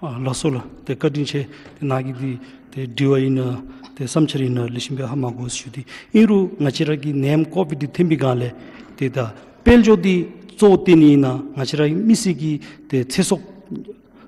ཨ་ལགས་སོ་ལགས། ཏེ་བཀའ་དྲིན་ཆེ། ཏེ་ནཱ་གི་འདི་ཏེ་དྲི་བ་ཨིན་ན་ཏེ་བསམ་འཆར་ཨིན་ན་ལེགས་ཤོམ་སྦེ་ཧ་མ་གོ་ཟེར་ཞུ་སྟེ། ཨིན་རུང་ང་བཅས་ར་གིས་ནད་ཡམས་ཀོ་བིཌ་འདི་ཐོན་པའི་སྒང་ལས་ཏེ་ད་དཔལ་འབྱོར་འདི་གཙོ་བོ་བཏོན་ནི་ཨིན་ན་ང་བཅས་ར་མི་སེར་གྱི་ཏེ་ཚེ་སྲོག་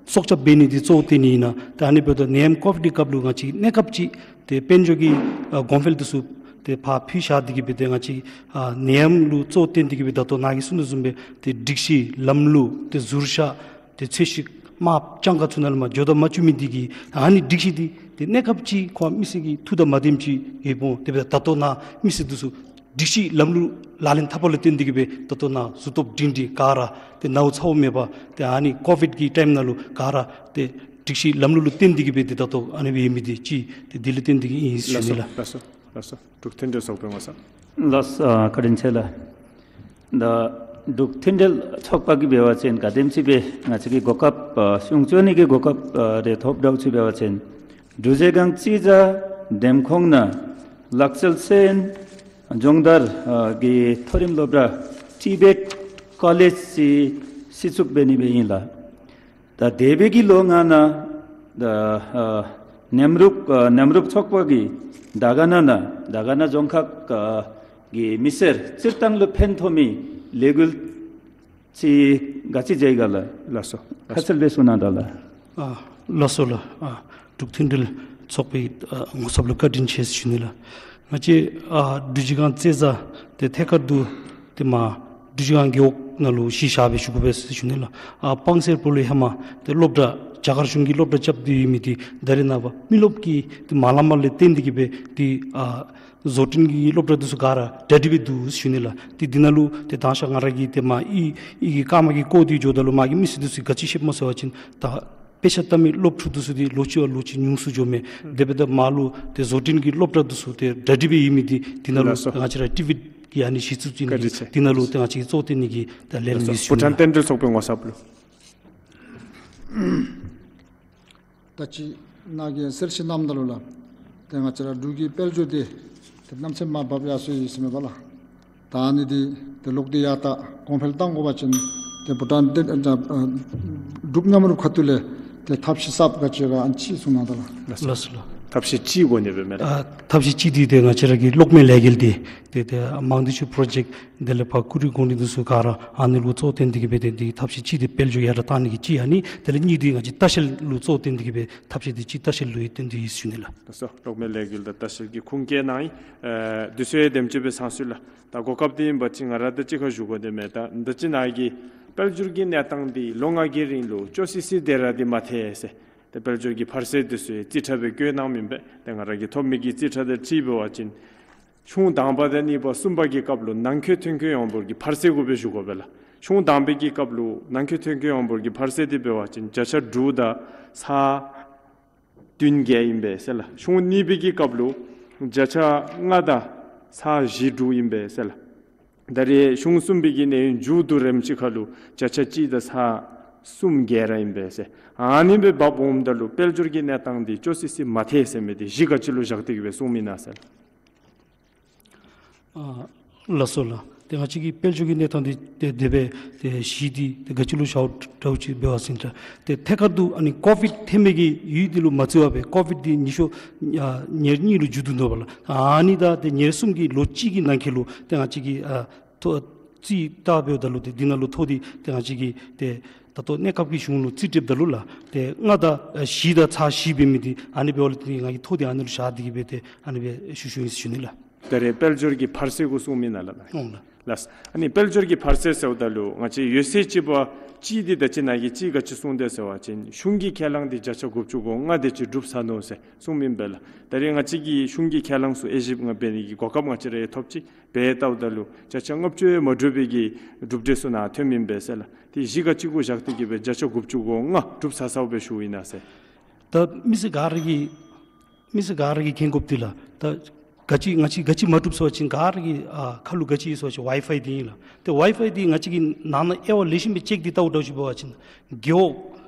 སྲོག་སྐྱབས་འབད་ནི་འདི་གཙོ་བོ་བཏོན་ནི་ཨིན་ན། ཏེ་ཨ་ནི་འབདཝ་ད་ནད་ཡམས་ཀོ་བིཌ་འདི་སྐབས་ལུ་ང་བཅས་གནས་སྐབས་ཅིག་ཏེ་དཔལ་འབྱོར་གྱི་ཨ་གོང་འཕེལ་འདི་ཚུ་ཏེ་ཕར་ཕུད་བཞག་སྟེ་གི་སྦེ་ཏེ་ང་བཅས་ཨ་ནད་ཡམས་ལུ་གཙོ་བོ་བཏོན་ཏེ་གི་སྦེ་ད་ལྟོ་ནཱ་གིས་གསུངས་དོ་བཟུམ་སྦེ་ཏེ་སྒྲིག་གཞི་ལམ་ལུགས་ཏེ་ཟུར་བཞག་ཏེ་ཚོས་གཞི་དམག་སྤྱང་ཀ་ཚུ་ནང་ལས་མར་འགྱོ་དང་མ་བཅུག་མི་འདི་གིས་ཨ་ནི་སྒྲིག་གཞི་འདི་ཏེ་གནས་སྐབས་ཅིག་ཁོ་མི་སེར་གྱི་ཐུགས་དང་མ་ལྡནམ་ཅིག་ཡོདཔ་འོང་། དེ་འབདཝ་ད་ད་ལྟོ་ནཱ་མི་སེར་འདི་ཚུ་སྒྲིག་གཞི་ལམ་ལུགས་ལག་ལེན་འཐབ་པ་ལུ་བརྟེན་ཏེ་གི་སྦེ་ད་ལྟོ་ནཱ་གཟུགས་སྟོབས་སྒྲིང་སྒྲི་ག་ར་ཏེ་ནཝ་ཚཝ་མེད་པར་ཏེ་ཨ་ནི་ཀོ་བིཌ་ཀྱི་ཊའིམ་ནང་ལུ་ག་ར་ཏེ་སྒྲིག་གཞི་ལམ་ལུགས་ལུ་བརྟེན་ཏེ་གི་སྦེ་ཏེ་ད་ལྟོ་ཨ་ནི་སྦེ་ཡོད་མི་འདི་ཅིག་ཏེ་འདི་ལུ་བརྟེན་ཏེ་གི་ཨིན་ཟེར་ཞུ་ནི་ལགས། ལགས་སོ། ལགས་སོ། ལགས་སོ། འབྲུག་མཐུན་སྒྲིལ་ཚོགས་པའི་ངོ་ས། ལགས་སོ། ཨ་བཀའ་དྲིན་ཆེ་ལགས། ད་འབྲུག་མཐུན་སྒྲིལ་ཚོགས་པ་གིས་འབད་བ་ཅིན་ག་དེམ་ཅིག་སྦེ་ང་བཅས་ཀྱི་གོ་སྐབས་ཨ་གཞུང་བཙུགས་ནི་གི་གོ་སྐབས་ཨ་རེ་ཐོབ་དོ་ཅིག་འབད་བ་ཅིན་འབྲུག་རྗེས་སྒང་རྩིས་བྱ་འདེམས་ཁོངས་ནང་ལག་རྩལ་ཤེས་ཡོན་སྦྱོང་བརྡར་ཨ་གི་མཐོ་རིམ་སློབ་གྲྭ་ཊི་བེཊ་ཀོ་ལེཇ་ཅིག་གཞི་བཙུགས་འབད་ནི་སྦེ་ཨིན་ལགས། ད་འདས་པའི་གི་ལོ་ལྔ་ནང་ད་ཨ་གནམ་རུབ་ཨ་གནམ་རུབ་ཚོགས་པ་གིས་དར་དཀར་ན་ནང་དར་དཀར་ན་རྫོང་ཁག་ཨ་གི་མི་སེར་སྤྱིར་བཏང་ལུ་ཕན་ཐོགས་མི་ལས་འགུལ་ཅིག་ག་ཅི་མཇལ་ཡི་ག་ལགས། ལགས་སོ། ཁ་གསལ་སྦེ་གསུང་གནང་ད་ལགས། ཨ་ལགས་སོ་ལགས། ཨ་འབྲུག་མཐུན་སྒྲིལ་ཚོགས་པའི་ཨ་ངོ་ཚབ་ལུ་བཀའ་དྲིན་ཆེ་ཟེར་ཞུ་ནི་ལགས། ང་བཅས་ཨ་འབྲུག་རྗེས་སྒང་རྩིས་བྱ་འདི་ཐད་ཀར་དུ་ཏེ་མར་འབྲུག་རྗེས་སྒང་རྒེད་འོག་ནང་ལུ་གཞི་བཞག་སྦེ་ཞུ་དགོ་པས་ཟེར་ཞུ་ནི་ལགས། ཨ་སྤང་སེར་པོ་ལས་ཧེ་མ་ཏེ་སློབ་གྲྭ་རྒྱ་གར་གཞུང་གིས་སློབ་གྲྭ་རྐྱབ་སྟེ་ཡོད་མི་འདི་ད་རེས་ནངས་པ་མི་རློབས་ཀྱི་ཏེ་མ་ལངམ་ལས་བརྟེན་ཏེ་གི་སྦེ་ཏེ་ཨ་བཟོ་སྐྲུན་གྱི་སློབ་གྲྭ་འདི་ཚུ་ག་ར་གྲ་སྒྲིག་སྦེ་འདུག་ཟེར་ཞུ་ནི་ལགས། ཏེ་འདི་ནང་ལུ་ཏེ་དང་ཤ་ང་ར་གིས་ཏེ་མར་ཨི་ཨི་གི་ཀརྨ་གིས་བསྐོ་སྟེ་འགྱོཝ་ད་ལུ་མར་གྱི་མི་སེར་འདི་ཚུ་གིས་ག་ཅི་བཤདཔ་སྨོ་ཟེར་བ་ཅིན་ད་དཔེ་ཆ་ལྟ་མི་སློབ་ཕྲུག་འདི་ཚུ་འདི་ལོ་གཅིག་བ་ལོ་གཅིག་ཉུང་སུ་འགྱོཝ་མས། དེ་འབདཝ་ད་མར་ལུ་ཏེ་བཟོ་སྐྲུན་གྱི་སློབ་གྲྭ་འདི་ཚུ་ཏེ་གྲ་སྒྲིག་སྦེ་ཡོད་མི་འདི་འདི་ནང་ལུ་ལགས་སོ། ང་བཅས་ར་ཊི་བེཊ་ཀྱི་ཨ་ནི་གཞི་བཙུགས་ཅིག་བཀའ་དྲིན་ཆེ། འདི་ནང་ལུ་ཏེ་ང་བཅས་ཀྱིས་གཙོ་བོ་བཏོན་ནི་གི་ད་ལས་རིམ་ལགས་སོ། ཨིན་ཟེར་ཞུ་ནི་ལགས། བྷུ་ཊཱན་བསྟན་འགྲོའི་ཚོགས་པའི་ངོ་ཚབ་ལུ། ད་ཅི་ནཱ་གིས་གསལ་བཤད་གནངམ་ད་ལུ་ལགས། ཏེ་ང་བཅས་ར་འབྲུག་གི་དཔལ་འབྱོར་འདི་ཏེ་གནམ་མེད་ས་མེད་འབབ་ཡར་སོ་ཡི་ཟེར་མས་པ་ལགས། ད་ཨ་ནི་འདི་ཏེ་ལོག་སྟེ་ཡར་ད་གོང་འཕེལ་གཏང་དགོ་པ་ཅིན་ཏེ་བྷུ་ཊཱན་ཏེ་ཨ་འབྲུག་མཉམ་རུབ་ཁ་ཐུག་ལས་ཏེ་ཐབས་ཤེས་གསརཔ་ག་ཅི་ར་ཨ་ནི་ཅིག་གསུང་གནང་ད་ལགས། ལགས་སོ་ལགས། ཐབས་ཤེས་ཅིག་གོ་ནི་སྦེ་མས་ལགས། ཨ་ཐབས་ཤེས་ཅིག་འདི་ཏེ་ང་བཅས་ར་གི་གློག་མེ་ལས་འགུལ་འདི་ཏེ་ཏེ་དམངས་བདེ་ཅུས་པྲོ་ཇེཀཊ་དེ་ལས་ཕར་ཀུ་རི་གོང་རི་འདི་ཚུ་ག་ར་ཨ་ནི་ལུ་གཙོ་བོ་བཏོན་ཏེ་གི་སྦེ་ཏེ་འདི་ཐབས་ཤེས་ཅིག་འདི་དཔལ་འབྱོར་ཡར་དྲག་གཏང་ནི་གི་ཅིག་ཨ་ནི་དེ་ལས་གཉིས་འདི་ང་བཅས་ལྟ་བཤལ་ལུ་གཙོ་བོ་བཏོན་ཏེ་གི་སྦེ་ཐབས་ཤེས་འདི་ཅིག་ལྟ་བཤལ་ལུ་ཡང་བཏོན་ཏེ་ཡོད་ཟེར་ཞུ་ནི་ལགས། ལགས་སོ། གློག་མེ་ལས་འགུལ་དང་ལྟ་བཤལ་གྱི་ཁུངས་སྐྱེལ་གནང་ཡི། ཨེ་དུས་ཚོད་དེམ་ཅིག་སྦེ་ཚང་སོང་ཡི་ལགས། ད་གོ་སྐབས་འདི་ཨིན་པ་ཅིན་ང་ར་ད་ཅིག་ཁར་ཞུ་དགོ་དེ་མས། ད་ད་ཅི་ནཱ་གིས་དཔལ་འབྱོར་གྱི་གནས་སྟངས་འདི་ལོ་ལྔ་གི་རིང་ལུ་ཅོག་སི་སི་དེ་ར་འདི་མ་ཐལ་ཟེར་ཏེ་དཔལ་འབྱོར་གྱི་འཕར་ཚད་འདི་ཚུ་རྩིས་ཁྲ་སྦེ་བཀོད་གནངམ་ཨིན་པས། ཏེ་ང་ར་གིས་ཐོབ་མི་གི་རྩིས་ཁྲ་དེ་ཅིག་འབད་བ་ཅིན་གཞུང་དང་པ་དང་གཉིས་པ་གསུམ་པ་གི་སྐབས་ལུ་ནང་འཁོད་ཐོན་སྐྱེད་ཡོངས་འབོར་གྱི་འཕར་ཚད་གུ་སྦེ་ཞུ་དགོ་པས་ལགས། གཞུང་དང་པའི་གི་སྐབས་ལུ་ནང་འཁོད་ཐོན་སྐྱེད་ཡོངས་འབོར་གྱི་འཕར་ཚད་འདི་འབད་བ་ཅིན་བརྒྱ་ཆ་དྲུག་དང་ཚག་བདུན་བརྒྱད་ཨིན་པས་ཟེར་ལགས། གཞུང་གཉིས་པའི་གི་སྐབས་ལུ་བརྒྱ་ཆ་ལྔ་དང་ཚག་བཞི་དྲུག་ཨིན་པས་ཟེར་ལགས། ད་རེས་གཞུང་གསུམ་པའི་གི་གནས་ཡུན་མཇུག་བསྡུ་རནམ་ཅིག་ཁར་ལུ་བརྒྱ་ཆ་གཅིག་དང་ཚག་གསུམ་བརྒྱད་ར་ཨིན་པས་ཟེར། ཨ་ནི་སྦེ་འབབ་འོངམ་ད་ལུ་དཔལ་འབྱོར་གྱི་གནས་སྟངས་འདི་ཅོག་སི་སི་མ་ཐལ་ཟེར་མི་འདི་གཞི་ག་ཅི་ལུ་བཞག་སྟེ་གི་སྦེ་གསུངམ་ཨིན་ན་ཟེར་ལགས། ཨ་ལགས་སོ་ལགས། ཏེ་ང་བཅས་ཀྱི་དཔལ་འབྱོར་གྱི་གནས་སྟངས་འདི་ཏེ་དེ་སྦེ་ཏེ་གཞི་འདི་ཏེ་ག་ཅི་ལུ་བཞག་འདྲཝ་ཅིག་འབད་བ་ཅིན་ཏེ་ཐད་ཀར་དུ་ཨ་ནི་ཀོ་བིཌ་ཐོན་མི་གི་ཡུལ་འདི་ལུ་མ་བརྩི་བར་སྦེ་ཀོ་བིཌ་འདི་ཉི་ཤུ་ཨ་ཉེར་གཉིས་ལུ་མཇུག་བསྡུ་ནུག་པ་ལགས། ཨ་ནི་ད་ཏེ་ཉེར་གསུམ་གྱི་ལོ་གཅིག་གི་ནང་འཁོད་ལུ་ཏེ་ང་བཅས་ཀྱིས་ཨ་ཐོ་རྩིས་བལྟ་འབདཝ་ད་ལུ་ཏེ་འདི་ནང་ལུ་ཐོ་འདི་ཏེ་ང་བཅས་ཀྱིས་ཏེ་ད་ལྟོ་གནས་སྐབས་ཀྱི་གཞུང་ལུ་རྩིས་སྤྲོདཔ་ད་ལུ་ལགས་ཏེ་ལྔ་དང་ཨ་བཞི་དང་ཚག་བཞི་འབད་མི་འདི་ཨ་ནི་འབདཝ་ལས་ཏེ་ང་གིས་ཐོ་འདི་ཨ་ནི་ལུ་བཞག་སྟེ་གི་སྦེ་ཏེ་ཨ་ནི་སྦེ་ཞུ་ཞུཝ་ཨིན་ཟེར་ཞུ་ནི་ལགས། ད་རེས་དཔལ་འབྱོར་གྱི་འཕར་ཚད་གུ་གསུངམ་ཨིན་ན་ལགས། ཨོང་ལགས། ལགས། ཨ་ནི་དཔལ་འབྱོར་གྱི་འཕར་ཚད་ཟེརཝ་ད་ལུ་ང་བཅས་ཡོད་ཚད་ཅིག་འབད་བ་ཅིན་འདི་ད་ཅི་ནཱ་གིས་ཅིག་ག་ཅི་གསུངས་དེས་ཟེར་བ་ཅིན་གཞུང་གི་ཁས་བླངས་འདི་བརྒྱ་ཆ་དགུ་བཅུ་གོ་ལྔ་དེ་ཅིག་གྲུབ་ཚར་ནུག་ཟེར་གསུངམ་ཨིན་པས་ལགས། ད་རེས་ང་བཅས་ཀྱིས་གཞུང་གི་ཁས་བླངས་ཚུ་དབྱེ་ཞིབ་ང་འབད་ནི་གི་གོ་སྐབས་ང་བཅས་ར་ཡང་ཐོབ་ཅི། འབདཝ་ད་ལུ་བརྒྱ་ཆ་ལྔ་བཅུ་ཡང་མ་གྲུབ་པའི་གི་གྲུབ་འབྲས་ཚུ་ནཱ་ཐོནམ་ཨིན་པས་ཟེར་ལགས། དེ་གཞི་ག་ཅི་གུ་བཞག་སྟེ་གི་སྦེ་བརྒྱ་ཆ་དགུ་བཅུ་གོ་ལྔ་གྲུབ་ཚར་ཚརཝ་སྦེ་ཞུཝ་ཨིན་ན་ཟེར། ད་མི་སེར་ག་ར་གིས་མི་སེར་ག་ར་གིས་མཁྱེན་དགོཔ་འདི་ལགས། ད་ག་ཅི་ང་བཅས་ག་ཅི་མ་གྲུབ་ཟེར་བ་ཅིན་ག་ར་གི་ཨ་ཁ་ལུ་ག་ཅི་ཡོད་ཟེར་བ་ཅིན་ཝའི་ཕའི་འདི་ཨིན་ལགས། ཏེ་ཝའི་ཕའི་འདི་ང་བཅས་ཀྱིས་ནང་ན་དབྱེ་བ་ལེགས་ཤོམ་སྦེ་ཅེཀ་འདི་བལྟཝ་ད་ཅིག་འབད་བ་ཅིན་རྒེད་འོག་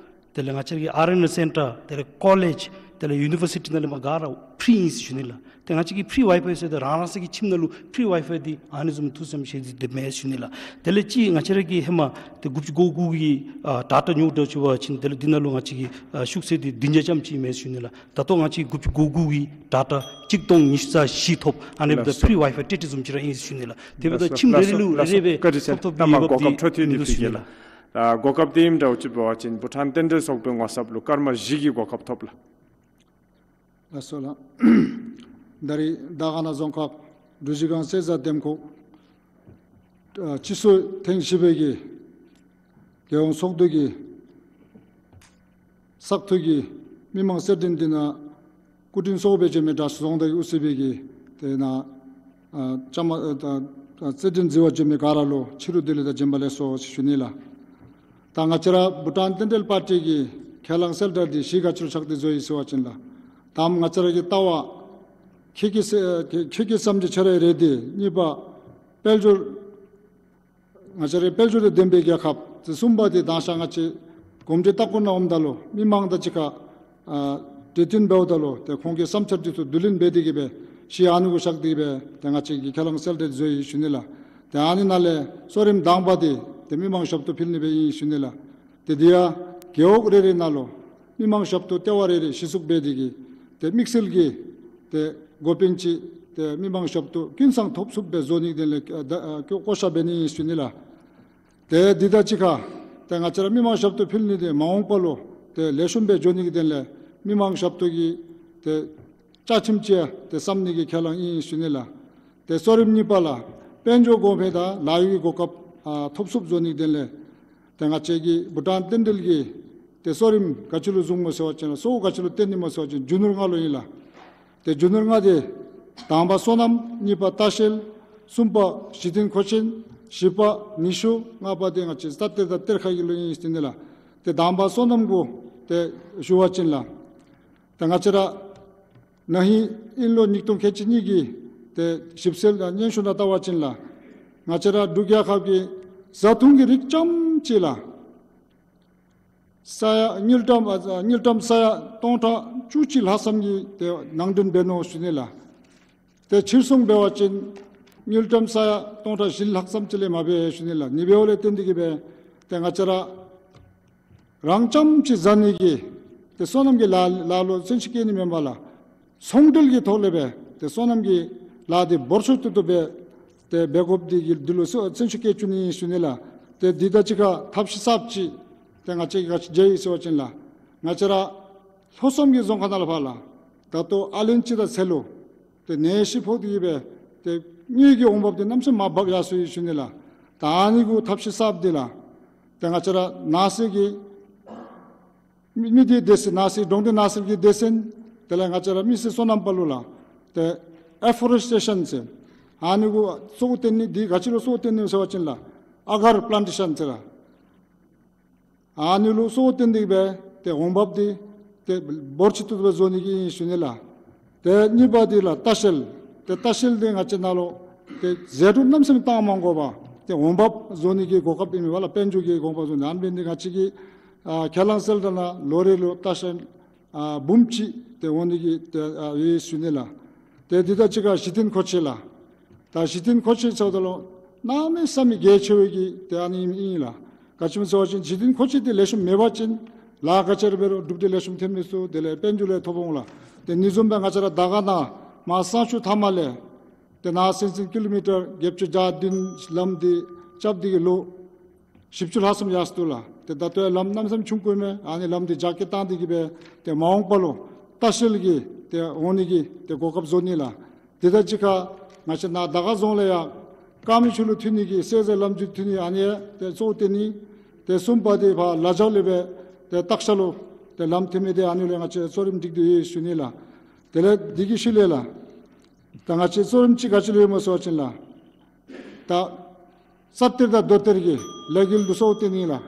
དེ་ལས་ང་བཅས་ཀྱི་ཨར་ཨེན་ཨེལ་སེན་ཊར་དེ་ལས་ཀོ་ལེཇ་དེ་ལས་ཡུ་ནི་བར་སི་ཊི་ནང་ལས་མར་ག་ར་ཕི་རི་ཨིན་ཟེར་ཞུ་ནི་ལགས། ཏེ་ང་བཅས་ཀྱིས་ཕི་རི་ཝའི་ཕའི་ཟེར་ཏེ་རང་རང་སོའི་གི་ཁྱིམ་ནང་ལུ་ཕི་རི་ཝའི་ཕའི་འདི་ཨ་ནི་བཟུམ་ཐུགས་བསམ་བཞེས་ཏེ་འདི་མེད་ཟེར་ཞུ་ནི་ལགས། དེ་ལས་ཅིག་ང་བཅས་ར་གི་ཧེ་མ་ཏེ་དགུ་བཅུ་གོ་དགུ་གི་ཨ་ཌེ་ཊ་ཉོཝ་ད་ཅིག་འབད་བ་ཅིན་དེ་ལས་འདི་ནང་ལུ་ང་བཅས་ཀྱི་ཨ་ཤུགས་ཚད་འདི་བདུན་བརྒྱ་ཙམ་ཅིག་མེད་ཟེར་ཞུ་ནི་ལགས། ད་ལྟོ་ང་བཅས་དགུ་བཅུ་གོ་དགུ་གི་ཌེ་ཊ་གཅིག་སྟོང་ཉི་ཤུ་རྩ་བཞི་ཐོབ། ཨ་ནི་འབདཝ་ད་ཕི་རི་ཝའི་ཕའི་ཏེ་ཏེ་བཟུམ་ཅིག་ར་ཨིན་ཟེར་ཞུ་ནི་ལགས། དེ་འབདཝ་ད་ཁྱིམ་རེ་རེ་ལུ་རེ་རེ་སྦེ་ཐོབ་ཐོབ་པའི་ཡོད་པ་འདི་མིན་འདུག་ཟེར་ཞུ་ནི་ལགས། ཨ་གོ་སྐབས་འདི་ཨིནམ་འདྲཝ་ཅིག་འབད་བ་ཅིན་བྷུ་ཊཱན་རྟེན་འབྲེལ་ཚོགས་པའི་ངོ་ཚབ་ལུ་སྐར་མ་བཞི་གི་གོ་སྐབས་ཐོབ་ལགས། ལགས་སོ་ལགས། ད་རིས་དར་དཀར་ན་རྫོང་ཁག་འབྲུ་གཞི་སྒང་གསེར་རྫ་འདེམས་ཁོངས་ཨ་སྤྱི་ཚོགས་ཐེངས་བཞི་པའི་གི་རྒྱལ་ཡོངས་ཚོགས་འདུ་གི་བཙག་འཐུ་གི་མི་མང་རྩོད་འགྲན་འདི་ནང་སྐུ་མགྲོན་གཙོ་བོ་སྦེ་བྱོན་མི་དྲག་ཤོས་རྫོང་བདག་གི་དབུ་རྩེ་བའི་གི་དེ་ནང་ཨ་བཅའ་མར་ཨ་ད་ད་རྩོད་འགྲན་གཟིགས་པར་བྱོན་མི་ག་ར་ལུ་ཕྱི་རུ་བདེ་ལེགས་དང་བྱོན་པ་ལེགས་སོ་ཞུ་ནི་ལགས། ད་ང་བཅས་ར་བྷུ་ཊཱན་རྟེན་འབྲེལ་པར་ཊི་གི་ཁས་བླངས་གསལ་བསྒྲགས་འདི་གཞི་ག་ཅི་ལུ་ཆགས་ཏེ་བཟོ་ཡི་ཟེར་བ་ཅིན་ལགས། དང་པ་ང་བཅས་ར་གི་ལྟ་བ་ཁྱེད་ཀྱི་ཁྱེད་ཀྱི་བསམ་འཆར་ཁྱེད་རའི་རེད་དེ། གཉིས་པ་དཔལ་འབྱོར་ང་བཅས་ར་དཔལ་འབྱོར་དང་ལྡན་པའི་རྒྱལ་ཁབ། དེ་གསུམ་པ་དེ་དང་ཤ་ང་བཅས་གོམས་འདྲིས་ལྟ་སྐོར་ནང་འོངམ་ད་ལུ་མི་མང་དང་གཅིག་ཁར་ཨ་འབྲེལ་མཐུད་འབདཝ་ད་ལུ་ཏེ་ཁོང་གི་བསམ་འཆར་འདི་ཚུ་བསྡུ་ལེན་འབད་དེ་གི་སྦེ་གཞི་ཨ་ནི་གུ་བཞག་སྟེ་གི་སྦེ་ཏེ་ང་བཅས་ཀྱིས་ཁས་བླངས་གསལ་བསྒྲགས་བཟོ་ཡི་ཞུ་ནི་ལགས། ཏེ་ཨ་ནི་ནང་ལས་གཙོ་རིམ་དང་པ་དེ་ཏེ་མི་མང་ཞབས་ཏོག་ཕུལ་ནི་སྦེ་ཨིན་ཞུ་ནི་ལགས། ཏེ་འདི་ཡང་རྒེད་འོག་རེ་རེ་ནང་ལུ་མི་མང་ཞབས་ཏོག་ལྟེ་བ་རེ་རེ་གཞི་བཙུགས་འབད་དེ་གི་ཏེ་དམིགས་བསལ་གྱི་ཏེ་འགོ་དཔོན་ཅིག་ཏེ་མི་མང་ཞབས་ཏོག་ཀུན་བཟང་ཐོབ་ཚུགསཔ་སྦེ་བཟོ་ནིའི་དོན་ལས་ཨ་ད་ཨ་བསྐོ་བཞག་འབད་ནི་ཨིན་ཞུ་ནི་ལགས། ཏེ་འདི་དང་གཅིག་ཁར་ཏེ་ང་བཅས་ར་མི་མང་ཞབས་ཏོག་ཕུལ་ནི་འདི་མ་འོངས་པ་ལུ་ཏེ་ལེགས་ཤོམ་སྦེ་འགྱོ་ནིའི་དོན་ལས་མི་མང་ཞབས་ཏོག་གི་ཏེ་བཅའ་ཁྲིམས་ཅིག་ཏེ་བརྩམ་ནི་གི་ཁས་བླངས་ཨིན་ཞུ་ནི་ལགས། ཏེ་གཙོ་རིམ་གཉིས་པ་ལགས། དཔལ་འབྱོར་གོང་འཕེལ་དང་ལཱ་གཡོག་གི་གོ་སྐབས་ཨ་ཐོབ་ཚུགསཔ་བཟོ་ནིའི་དོན་ལས་ཏེ་ང་བཅས་ཀྱི་བྷུ་ཊཱན་རྟེན་འབྲེལ་གྱི་ཏེ་གཙོ་རིམ་ག་ཅི་ལུ་བཟུངམ་སྨོ་ཟེར་བ་ཅིན་ལགས། གཙོ་བོ་ག་ཅི་ལུ་བརྟེན་ནི་སྨོ་ཟེར་བ་ཅིན་རྒྱུ་ནོར་ལྔ་ལུ་ཨིན་ལགས། ཏེ་རྒྱུ་ནོར་ལྔ་དེ་དང་པ་སོ་ནམ། གཉིས་པ་ལྟ་བཤལ། གསུམ་པ་གཞི་རྟེན་མཁོ་ཆེན། བཞི་པ་ནུས་ཤུགས། ལྔ་པ་དེ་ང་བཅས་རྩྭ་གཏེར་དང་གཏེར་ཁ་གི་ལུ་ཨིན་ཟེར་ནི་ལགས། ཏེ་དང་པ་སོ་ནམ་གུ་ཏེ་ཞུ་བ་ཅིན་ལགས། ཏེ་ང་བཅས་ར་ན་ཧིང་དབྱིན་ལོ་ཉིས་སྟོང་ཁལ་གཅིག་གཉིས་ཀྱི་ཏེ་ཞིབ་འཚོལ་དང་སྙན་ཞུ་ནང་བལྟ་བ་ཅིན་ལགས། ང་བཅས་ར་འབྲུག་རྒྱལ་ཁབ་ཀྱི་བཟའ་འཐུང་གི་རིགས་རྐྱངམ་ཅིག་ལགས། ས་ཡ་དངུལ་ཀྲམ་ཨ་དངུལ་ཀྲམ་ས་ཡ་སྟོང་ཕྲག་བཅུ་གཅིག་ལྷག་ཙམ་གྱི་ཏེ་ནང་འདྲེན་འབད་ནུག་ཞུ་ནི་ལགས། ཏེ་ཕྱིར་ཚོང་འབད་བ་ཅིན་དངུལ་ཀྲམ་ས་ཡ་སྟོང་ཕྲག་བཞི་ལྷག་ཙམ་ཅིག་ལས་མ་འབད་ཞུ་ནི་ལགས། ཨ་ནི་འབདཝ་ལས་བརྟེན་ཏེ་གི་སྦེ་ཏེ་ང་བཅས་ར་རང་རྐྱངམ་ཅིག་བཟའ་ནི་གི་ཏེ་སོ་ནམ་གྱི་ལཱ་ལཱ་ལུ་བརྩོན་ཤུགས་བསྐྱེད་ནི་མེན་པར་ལགས། ཚོང་འབྲེལ་གྱི་ཐོག་ལས་སྦེ་ཏེ་སོ་ནམ་གྱི་ལཱ་འདི་འབོར་ཆུ་ཏོག་ཏོ་སྦེ་ཏེ་འབད་དགོཔ་འདི་གི་འདི་ལུ་བརྩོན་ཤུགས་བསྐྱེད་བཅུག་ནི་ཨིན་ཞུ་ནི་ལགས། ཏེ་འདི་དང་གཅིག་ཁར་ཐབས་ཤེས་གསརཔ་ཅིག་ཏེ་ང་བཅས་ཀྱིས་ག་ཅི་མཇལ་ཡི་ཟེར་བ་ཅིན་ལགས། ང་བཅས་ར་ལྷོ་མཚམས་ཀྱི་རྫོང་ཁག་ནང་ལུ་ཕར་ལགས། ད་ལྟོ་ཨ་ལན་ཅིག་དང་ཚ་ལུ་ཏེ་ནད་གཞི་ཕོག་སྟེ་གི་སྦེ་ཏེ་དངུལ་གྱི་འོང་འབབ་འདི་གནམ་མེད་ས་མེད་མར་བབས་ཡར་སོ་ཡི་ཞུ་ནི་ལགས། ད་ཨ་ནི་གུ་ཐབས་ཤེས་གསརཔ་འདི་ལགས། ཏེ་ང་བཅས་ར་ནགས་ཚལ་གྱི་མི་མི་སྡེ་སྡེ་ཚན་ནགས་ཚལ་གྱི་འབྲོག་སྡེ་ནགས་ཚལ་གྱི་སྡེ་ཚན་དེ་ལས་ང་བཅས་ར་མི་སེར་སོ་ནམ་པ་ལུ་ལགས། ཏེ་ཨེ་ཕོ་རེསི་ཊེ་ཤཱན་ཟེར་ཨ་ནི་གུ་གཙོ་བོ་བཏོན་ནི་འདི་ག་ཅི་ལུ་གཙོ་བོ་བཏོན་ནི་ཟེར་བ་ཅིན་ལགས། ཨ་གར་པི་ལཱན་ཊེ་ཤཱན་ཟེར་ལགས། ཨ་ནི་ལུ་གཙོ་བོ་བཏོན་ཏེ་སྦེ་ཏེ་འོང་འབབ་འདི་ཏེ་འབོར་ཆེ་ཏོག་ཏོ་སྦེ་བཟོ་ནི་གི་ཨིན་ཞུ་ནི་ལགས། ཏེ་གཉིས་པ་འདི་ལགས་ལྟ་བཤལ། ཏེ་ལྟ་བཤལ་འདི་ང་བཅས་ནང་ལུ་ཏེ་ཟད་འགྲོ་གནམ་མེད་ས་མེད་བཏང་མ་དགོ་པར་ཏེ་འོང་འབབ་བཟོ་ནི་གི་གོ་སྐབས་ཨིན་མས་པ་ལགས། དཔལ་འབྱོར་གྱི་གོ་སྐབས་བཟོ་ནི། ཨ་ནི་འབད་ནི་འདི་ང་བཅས་ཀྱི་ཨ་ཁས་བླངས་གསལ་བསྒྲགས་ནང་ལོ་རེ་ལུ་ལྟ་བཤལ་ཨ་འབུམ་གཅིག་ཏེ་འོང་ནི་གི་ཏེ་ཨ་ཡོད་ཞུ་ནི་ལགས། ཏེ་འདི་དང་གཅིག་ཁར་གཞི་རྟེན་མཁོ་ཆས་ལགས། ད་གཞི་རྟེན་མཁོ་ཆས་ཟེརཝ་ད་ལུ་གནམ་མེད་ས་མེད་གལ་ཆེ་བའི་གི་ཏེ་ཨ་ནི་ཨིན་ལགས། ག་ཅི་སྨོ་ཟེར་བ་ཅིན་གཞི་རྟེན་མཁོ་ཆས་འདི་ལེགས་ཤོམ་མེད་པ་ཅིན་ལཱ་ག་ཅི་ར་འབད་རུང་གྲུབ་འབྲས་ལེགས་ཤོམ་ཐོན་མི་ཚུགས། དེ་ལས་དཔལ་འབྱོར་ལས་ཐོབ་འོང་ལགས། ཏེ་ཨ་ནི་བཟུམ་སྦེ་ང་བཅས་ར་དར་དཀར་ན་མར་བསང་ཆུ་མཐའ་མ་ལས་ཏེ་ནཱ་སེམས་ཅན་ཀི་ལོ་མི་ཊར་བརྒྱད་ཅུ་གྱ་བདུན་ལམ་འདི་རྐྱབ་སྟེ་གི་ལོ་བཞི་བཅུ་ལྷག་ཙམ་ཡར་སོ་ལགས། ཏེ་ད་ལྟོ་ཡང་ལམ་གནམ་མེད་ས་མེད་ཆུང་ཀུ་ཨིན་མས། ཨ་ནི་ལམ་འདི་རྒྱ་སྐྱེད་བཏང་སྟེ་གི་སྦེ་ཏེ་མ་འོངས་པ་ལུ་ལྟ་བཤལ་གྱི་ཏེ་འོང་ནི་གི་ཏེ་གོ་སྐབས་བཟོ་ནི་ལགས། དེ་དང་གཅིག་ཁར་ང་བཅས་ནཱ་དར་དཀར་རྫོང་ལས་ཡང་ དཀར་མེ་ཆུ་ལུ་འཐུ་ནི་གི་སེལ་ཟེར་ལམ་འཇུག་འཐུ་ནི་ཨ་ནི་ཏེ་གཙོ་བོ་བཏོན་ནི། ཏེ་གསུམ་པ་འདི་ཕར་ལ་འཇག་ལས་སྦེ་ཏེ་སྟག་ཤར་ལུ་ཏེ་ལམ་འཐུ་མི་འདི་ཨ་ནི་ལས་ང་བཅས་གཙོ་རིམ་སྒྲིག་སྟེ་ཡོད་ཞུ་ནི་ལགས། དེ་ལས་འདི་གི་ཤུལ་ལས་ལགས། ད་ང་བཅས་གཙོ་རིམ་ཅིག་ག་ཅི་ལུ་ཡོད་སྨོ་ཟེར་བ་ཅིན་ལགས། ད་ས་གཏེར་དང་རྡོ་གཏེར་གྱི་ལས་འགུལ་འདི་གཙོ་བོ་བཏོན་ནི་ལགས།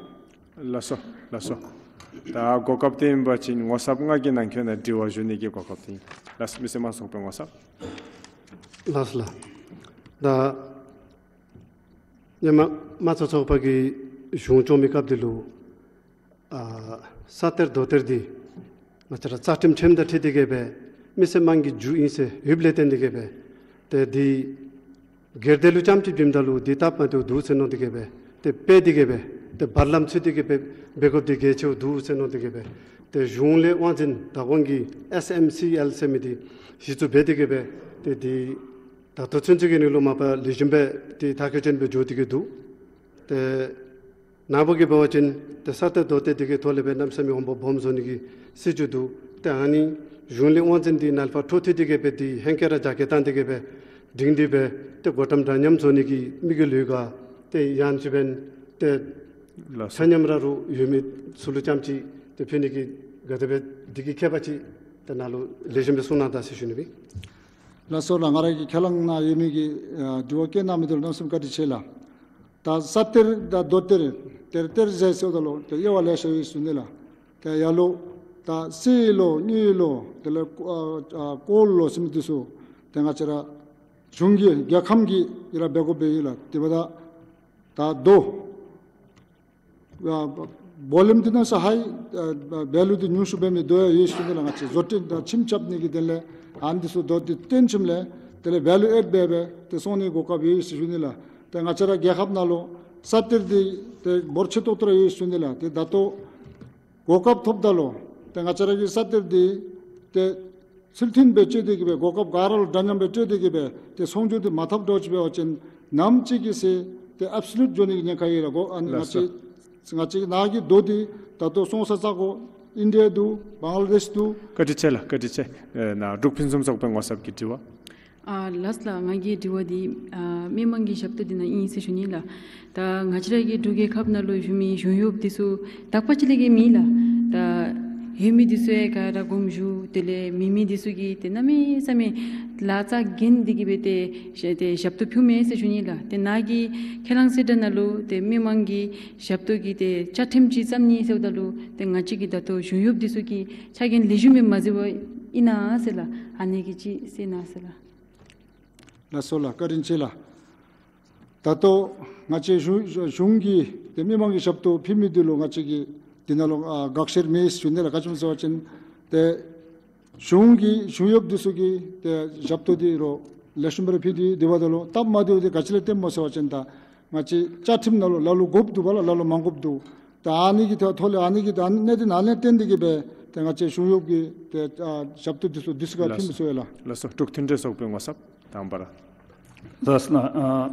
ལགས་སོ། ལགས་སོ། ད་གོ་སྐབས་འདི་ཨིན་པ་ཅིན་ངོ་ཚབ་ང་གིས་ནང་འཁོད་ནང་དྲི་བ་ཞུ་ནི་གི་གོ་སྐབས་འདི་ཨིན། ལགས་སོ། མི་སེར་དམངས་ཚོགས་པའི་ངོ་ཚབ། ལགས་སོ་ལགས། ད་ཧེ་མ་དམངས་གཙོ་ཚོགས་པ་གིས་གཞུང་སྐྱོང་མི་སྐབས་འདི་ལུ་ཨ་ས་གཏེར་རྡོ་གཏེར་འདི་ང་བཅས་ར་རྩ་ཁྲིམས་ཁྲིམས་དང་འཁྲིལ་ཏེ་གི་སྦེ་མི་སེར་དམངས་ཀྱི་རྒྱུ་ཨིན་ཟེར་ཡོདཔ་ལས་བརྟེན་ཏེ་གི་སྦེ་ཏེ་འདི་སྒེར་སྡེ་ལུ་རྐྱངམ་གཅིག་བྱིནམ་ད་ལུ་འདི་སྟབས་མ་བདེཝ་འདུག་ཟེར་མནོ་སྟེ་གི་སྦེ་ཏེ་སྤེལ་ཏེ་གི་སྦེ་ཏེ་བར་ལམ་ཚུད་དེ་གི་སྦེ་འབད་དགོཔ་འདི་གལ་ཆེཝ་འདུག་ཟེར་མནོ་སྟེ་གི་སྦེ་ཏེ་གཞུང་ལས་དབང་འཛིན་བདག་དབང་གི་ཨེསི་ཨེམ་སི་ཨེལ་ཟེར་མི་འདི་གཞི་བཙུགས་འབད་དེ་གི་སྦེ་ཏེ་འདི་ད་ལྟོ་ཚུན་ཚོད་ཀྱི་ནང་ལུ་མ་པ་ལེགས་ཤོམ་སྦེ་ཏེ་མཐར་འཁྱོལ་ཅན་སྦེ་འགྱོ་སྟེ་གི་འདུག། ཏེ་ནཱ་བུ་གིས་འབད་བ་ཅིན་ཏེ་ས་གཏེར་རྡོ་གཏེར་འདི་གི་ཐོག་ལས་སྦེ་གནམ་མེད་ས་མེད་འོང་འབབ་སྦོམ་བཟོ་ནི་གི་སྲིད་བྱུས་འདུག། ཏེ་ཨ་ནི་གཞུང་ལས་དབང་འཛིན་འདི་ནཱ་ལས་ཕར་འཕྲོ་མཐུད་དེ་གི་སྦེ་འདི་ཧེང་སྐལ་ར་རྒྱ་སྐྱེད་བཏང་སྟེ་གི་སྦེ་སྒྲིང་སྒྲི་སྦེ་ཏེ་གོ་ཏམ་འདྲ་མཉམ་བཟོ་ནི་གི་དམིགས་ཡུལ་ཡོད་ག། ཏེ་ཡང་ཅིན་འབདན་ཏེ་ལགས་སོ། ཆ་མཉམ་ར་རུང་ཡོད་མི་ཚུ་ལུ་རྐྱངམ་གཅིག་ཏེ་ཕུལ་ནི་གི་ག་དེ་སྦེ་འདི་གི་ཁྱད་པར་ཅིག་ཏེ་ནཱ་ལུ་ལེགས་ཤོམ་སྦེ་གསུང་གནང་ད་ཟེར་ཞུ་ནི་སྦེ། ལགས་སོ་ལགས། ང་ར་གི་ཁས་བླངས་ནང་ཡོད་མི་གི་ཨ་དྲི་བ་བཀོད་གནང་མི་འདི་ལུ་གནམ་མེད་ས་མེད་བཀའ་དྲིན་ཆེ་ལགས། ད་ས་གཏེར་དང་རྡོ་གཏེར་གཏེར་གཏེར་ཟེར་ཟེརཝ་ད་ལུ་ཏེ་དབྱེ་བ་ལེ་ཤ་ཡོད་ཟེར་ཞུ་ནི་ལགས། ཏེ་ཡར་ལུ་ད་གསེར་ལོ་དངུལ་ལོ་དེ་ལས་ཨ་ཨ་ཀོལཌ་ལོ་ཟེར་མི་འདི་ཚུ་ཏེ་ང་བཅས་ར་གཞུང་གི་རྒྱལ་ཁམས་ཀྱི་ཡི་ར་འབད་དགོཔ་སྦེ་ཨིན་ལགས། དེ་འབདཝ་ད་ད་རྡོ་ཨ་བོ་ལུམ་འདི་གནམ་མེད་ས་མེད་ཧའི་ཨ་བེ་ལུ་འདི་ཉུང་སུ་འབད་མི་རྡོ་ཡང་ཡོད་ཟེར་ཞུ་ནི་ལགས། ང་བཅས་བཟོ་སྐྲུན་དང་ཁྱིམ་རྐྱབ་ནི་གི་དོན་ལས་ཨ་ནི་འདི་ཚུ་རྡོ་འདི་བཏོན་ཞིནམ་ལས་དེ་ལས་བེ་ལུ་ཨེཌ་འབད་སྦེ་ཏེ་སོང་ནི་གོ་སྐབས་ཡོད་ཟེར་ཞུ་ནི་ལགས། ཏེ་ང་བཅས་ར་རྒྱལ་ཁབ་ནང་ལུ་ས་གཏེར་འདི་ཏེ་འབོར་ཆེ་ཏོག་ཏོ་ར་ཡོད་ཟེར་ཞུ་ནི་ལགས། ཏེ་ད་ལྟོ་གོ་སྐབས་ཐོབ་ད་ལུ་ཏེ་ང་བཅས་ར་གི་ས་གཏེར་འདི་ཏེ་ཚུལ་མཐུན་སྦེ་སྤྱོད་དེ་གི་སྦེ་གོ་སྐབས་ག་ར་ལུ་འདྲ་མཉམ་སྦེ་སྤྱོད་དེ་གི་སྦེ་ཏེ་ཚོང་སྒྱུར་འདི་མ་འཐབ་འགྱོ་ཅི་འབད་བ་ཅིན་ནམ་ཅིག་གི་ཚེ་ཏེ་ཨེབ་སོ་ལུཊ་འགྱོ་ནི་གི་ཉེན་ཁ་ཡོད་ལགས། གོ་ཨ་ནི་ལགས་ང་སོ། བཅས་ང་བཅས་ནཱ་གི་རྡོ་འདི་ད་ལྟོ་སོང་ས་ས་གོ་ཨིན་ཌི་ཡ་འདུག། བང་ལ་དེཤ་འདུག། བཀའ་དྲིན་ཆེ་ལགས། བཀའ་དྲིན་ཆེ། ཨེ་ནཱ་འབྲུག་ཕུན་སུམ་ཚོགས་པའི་ངོ་ཚབ་ཀྱི་དྲི་བ། ཨ་ལགས་ལགས། ང་གི་དྲི་བ་འདི་ཨ་མི་དམངས་ཀྱི་ཞབས་ཏོག་འདི་ནང་ཨིན་ཟེར་ཞུ་ནི་ལགས། ད་ང་བཅས་ར་གི་འབྲུག་རྒྱལ་ཁབ་ནང་ལུ་བཞུགས་མི་གཞུང་གཡོགཔ་འདི་ཚུ་དག་པ་ཅིག་ལས་བརྒལ་མེད་ལགས། ད་ཡོད་མི་འདི་ཚུ་ཡང་ག་ར་དགོངསམ་ཞུ། དེ་ལས་མེད་མི་འདི་ཚུ་གིས་ཏེ་གནམ་མེད་ས་མེད་ལཱ་རྩ་འགེངས་ཏེ་གི་སྦེ་ཏེ་ཏེ་ཞབས་ཏོག་ཕུལཝ་མས་ཟེར་ཞུ་ནི་ལགས། ཏེ་ནཱ་གི་ཁས་བླངས་གསལ་བསྒྲགས་ནང་ལུ་ཏེ་མི་དམངས་ཀྱི་ཞབས་ཏོག་གི་ཏེ་བཅའ་ཁྲིམས་ཅིག་བརྩམ་ནི་ཟེརཝ་ད་ལུ་ཏེ་ང་བཅས་ཀྱི་ད་ལྟོ་གཞུང་གཡོགཔ་འདི་ཚུ་གི་ཆ་རྐྱེན་ལེགས་ཤོམ་སྦེ་མ་བཟོ་བར་ཨིན་ན་ཟེར་ལགས། ཨ་ནི་གི་ཅིག་གསལ་གནང་ཟེར་ལགས། ལགས་སོ་ལགས། བཀའ་དྲིན་ཆེ་ལགས། ད་ལྟོ་ང་བཅས་གཞུང་གཞུང་གིས་ཏེ་མི་དམངས་ཀྱི་ཞབས་ཏོག་ཕུལ་མི་འདི་ལུ་ང་བཅས་ཀྱིས་འདི་ནང་ལུ་ཨ་དགག་བཤེར་མེད་ཟེར་ཞུ་ནི་ལགས། ག་ཅི་སྨོ་ཟེར་བ་ཅིན་ཏེ་གཞུང་གིས་གཞུང་གཡོགཔ་འདི་ཚུ་གི་ཏེ་ཞབས་ཏོག་འདི་རུང་ལེགས་ཤོམ་སྦེ་ར་ཕུལ་ཏེ་འདུག་པ། ད་ལུ་སྟབས་མ་བདེཝ་འདི་ག་ཅི་ལས་བརྟེན་སྨོ་ཟེར་བ་ཅིན་ད་ང་བཅས་བཅའ་ཁྲིམས་ནང་ལུ་ལ་ལུ་དགོཔ་འདུག་པ་ལགས། ལ་ལུ་མ་དགོཔ་འདུག། ད་ཨ་ནི་གི་ཐོག་ཐོག་ལས་ཨ་ནི་གི་ད་གནད་དོན་ནང་ལས་བརྟེན་ཏེ་གི་སྦེ་ཏེ་ང་བཅས་གཞུང་གཡོགཔ་གི་ཏེ་ཨ་ཞབས་ཏོག་འདི་ཚུ་འདི་ཚུ་ག་ལགས་ཕུལ་མི་ཚུགས་པས་ལགས། ལགས་སོ། འབྲུག་མཐུན་འབྲེལ་ཚོགས་པའི་ངོ་ཚབ་དང་པ་ར། ལགས་སོ་ལགས། ཨ་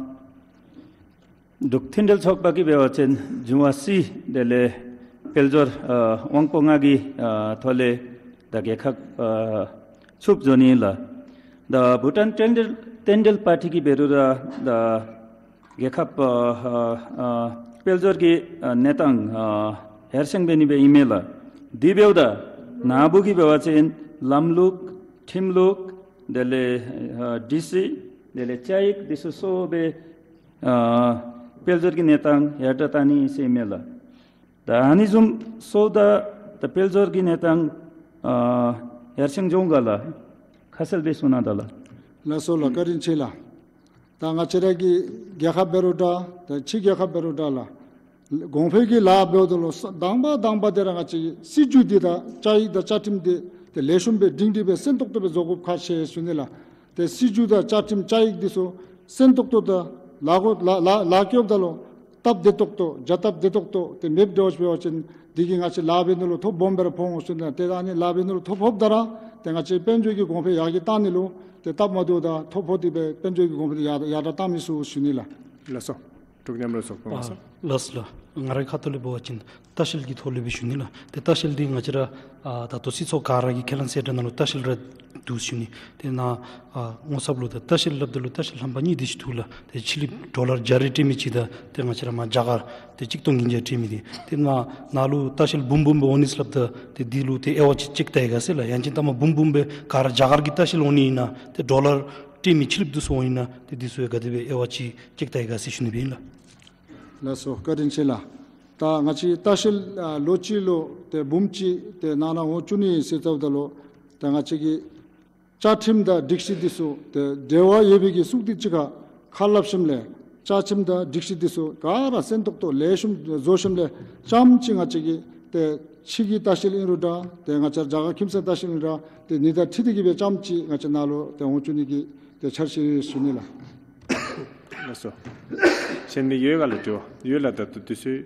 འབྲུག་མཐུན་འབྲེལ་ཚོགས་པ་གིས་འབད་བ་ཅིན་འབྱུང་བ་བཞི་དེ་ལས་དཔལ་འབྱོར་ཨ་དབང་པོ་ལྔ་གི་ཨ་ཐོག་ལས་ད་རྒྱལ་ཁབ་ཨ་ཕྱུགཔོ་བཟོ་ནི་ལགས། ད་བྷུ་ཊཱན་ཊེན་ཌལ་ཊེན་ཌལ་པར་ཊི་གིས་འབད་རུང་ར་ད་རྒྱལ་ཁབ་ཨ་ཨ་ཨ་དཔལ་འབྱོར་གྱི་ཨ་གནས་སྟངས་ཨ་ཧེར་སེང་འབད་ནི་སྦེ་ཨིན་མས་ལགས། དེ་འབདཝ་ད་ནཱ་བུ་གིས་འབད་བ་ཅིན་ལམ་ལུགས་ཁྲིམས་ལུགས་དེ་ལས་ཨ་ཌི་སི་དེ་ལས་བཅའ་ཡིག་འདི་ཚུ་གསོ་བའི་ཨ་དཔལ་འབྱོར་གྱི་གནས་སྟངས་ཡར་དྲག་བཏང་ནི་ཟེར་མས་ལགས། ད་ཨ་ནི་བཟུམ་གསོཝ་ད་ད་དཔལ་འབྱོར་གྱི་གནས་སྟངས་ཨ་ཡར་སེང་འགྱོ་འོང་ག་ལགས། ཁ་གསལ་སྦེ་གསུང་གནང་ད་ལགས། ལགས་སོ་ལགས། བཀའ་དྲིན་ཆེ་ལགས། ད་ང་བཅས་ར་གི་རྒྱལ་ཁབ་འབད་རུང་འདྲ་ད་ཕྱི་རྒྱལ་ཁབ་འབད་རུང་འདྲ་ལགས། གོང་འཕེལ་གྱི་ལཱ་འབདཝ་ད་ལུ་ས་དང་པ་དང་པ་དེ་ར་ང་བཅས་ཀྱི་སྲིད་བྱུས་འདི་དང་བཅའ་ཡིག་དང་བཅའ་ཁྲིམས་འདི་ཏེ་ལེགས་ཤོམ་སྦེ་སྒྲིང་སྒྲི་སྦེ་སེམས་ཏོག་ཏོ་སྦེ་བཟོ་དགོཔ་ཁག་ཆེ་ཟེར་ཞུ་ནི་ལགས། ཏེ་སྲིད་བྱུས་དང་བཅའ་ཁྲིམས་བཅའ་ཡིག་འདི་ཚུ་སེམས་ཏོག་ཏོ་དང་ལཱ་གོ་ལཱ་ལཱ་ལཱ་བཀོདཔ་ད་ལུ་སྟབས་བདེ་ཏོག་ཏོ་བྱ་སྟབས་བདེ་ཏོག་ཏོ་ཏེ་མེདཔ་འགྱོ་ཅི་འབད་བ་ཅིན་འདི་གིས་ང་བཅས་ལཱ་འབད་ནི་ལུ་ཐོ་སྦོམ་སྦེ་ར་ཕོག་འོང་ཟེར་ཞུ་ནི་ལགས། ཏེ་ཨ་ནི་ལཱ་འབད་ནི་ལུ་ཐོ་ཕོགཔ་ད་ར་ཏེ་ང་བཅས་དཔལ་འབྱོར་གྱི་གོང་འཕེལ་ཡར་རྒྱས་བཏང་ནི་ལུ་ཏེ་སྟབས་མ་བདེཝ་དང་ཐོ་ཕོག་སྟེ་སྦེ་དཔལ་འབྱོར་གྱི་གོང་འཕེལ་ཡར་ཡར་དྲག་བཏང་མི་ཚུགས་ཟེར་ཞུ་ནི་ལགས། ལགས་སོ། འབྲུག་མཉམ་རུབ་ཚོགས་པ་ཨ་ལགས་སོ། ལགས་ལགས། ང་རའི་ཁ་ཐུག་ལས་འབད་བ་ཅིན་ལྟ་བཤལ་གྱི་ཐོག་ལས་སྦེ་ཞུ་ནི་ལགས། ཏེ་ལྟ་བཤལ་འདི་ང་བཅས་ར་ཨ་ད་ལྟོ་སྲིད་ཚོགས་ག་ར་གི་ཁས་བླངས་གསལ་བསྒྲགས་ནང་ལུ་ལྟ་བཤལ་ར་འདུག་ཞུ་ནི། ཏེ་ནཱ་ཨ་ངོ་ཚབ་ལུ་ད་ལྟ་བཤལ་སླབ་ད་ལུ་ལྟ་བཤལ་རྣམ་པ་གཉིས་དེ་ཅིག་འདུག་ལགས། ཏེ་ཕྱི་གླིངཔ་ཌོ་ལར་བརྒྱ་རེ་སྤྲོད་མི་ཅིག་དང་ཏེ་ང་བཅས་ར་མར་རྒྱ་གར་ཏེ་གཅིག་སྟོང་བདུན་བརྒྱ་སྤྲོད་མི་དེ། ཏེ་ནཱ་ནཱ་ལུ་ལྟ་བཤལ་འབུམ་འབུམ་སྦེ་འོང་ནི་ཟེར་སླབ་ད་ཏེ་འདི་ལུ་ཏེ་དབྱེ་བ་ཅིག་ཅིག་བལྟ་ཡི་ག་ཟེར་ལགས། ཡང་ཅིན་ལྟ་མ་འབུམ་འབུམ་སྦེ་ག་ར་རྒྱ་གར་གྱི་ལྟ་བཤལ་འོང་ནི་ཨིན་ན་ཏེ་ཌོ་ལར་སྤྲོད་མི་ཕྱི་གླིངཔ་འདི་ཚུ་འོང་ནི་ཨིན་ན་ཏེ་འདི་ཚུ་ཡང་ག་དེ་སྦེ་དབྱེ་བ་ཅིག་ཅིག་བལྟ་ཡི་ག་ཟེར་ཞུ་ནི་སྦེ་ཨིན་ལགས། ལགས་སོ། བཀའ་དྲིན་ཆེ་ལགས། ད་ང་བཅས་ལྟ་བཤལ་ཨ་ལོ་གཅིག་ལུ་ཏེ་འབུམ་གཅིག་ཏེ་ནང་ན་འོང་བཅུག་ནི་ཟེར་སླབ་ད་ལུ་ད་ང་བཅས་ཀྱི་བཅའ་ཁྲིམས་དང་སྒྲིག་གཞི་འདི་ཚུ་ཏེ་འབྲེལ་བ་ཡོད་པའི་གི་ཚུགས་ཏེ་གཅིག་ཁར་ཁ་སླབ་ཞིནམ་ལས་བཅའ་ཁྲིམས་དང་སྒྲིག་གཞི་འདི་ཚུ་ག་ར་གསན་ཏོག་ཏོ་ལེགས་ཤོམ་བཟོ་ཞིནམ་ལས་རྐྱངམ་ཅིག་ང་བཅས་ཀྱི་ཏེ་ཕྱི་གི་ལྟ་བཤལ་ཨིན་རུང་འདྲ་ཏེ་ང་བཅས་རྒྱ་གར་ཁྱིམ་ཚང་ལྟ་བཤལ་ཨིན་རུང་འདྲ་ཏེ་ཨ་ནི་དང་འཁྲིལ་ཏེ་གི་སྦེ་རྐྱངམ་ཅིག་ང་བཅས་ནཱ་ལུ་ཏེ་འོང་བཅུག་ནི་གི་ཏེ་འཆར་གཞི་ཡོད་ཞུ་ནི་ལགས། ལགས་སོ། གཞན་མི་ཡོད་ག་ལགས། དྲི་བ་ཡོད་ལགས། ད་ལྟོ་དུས་ཚོད་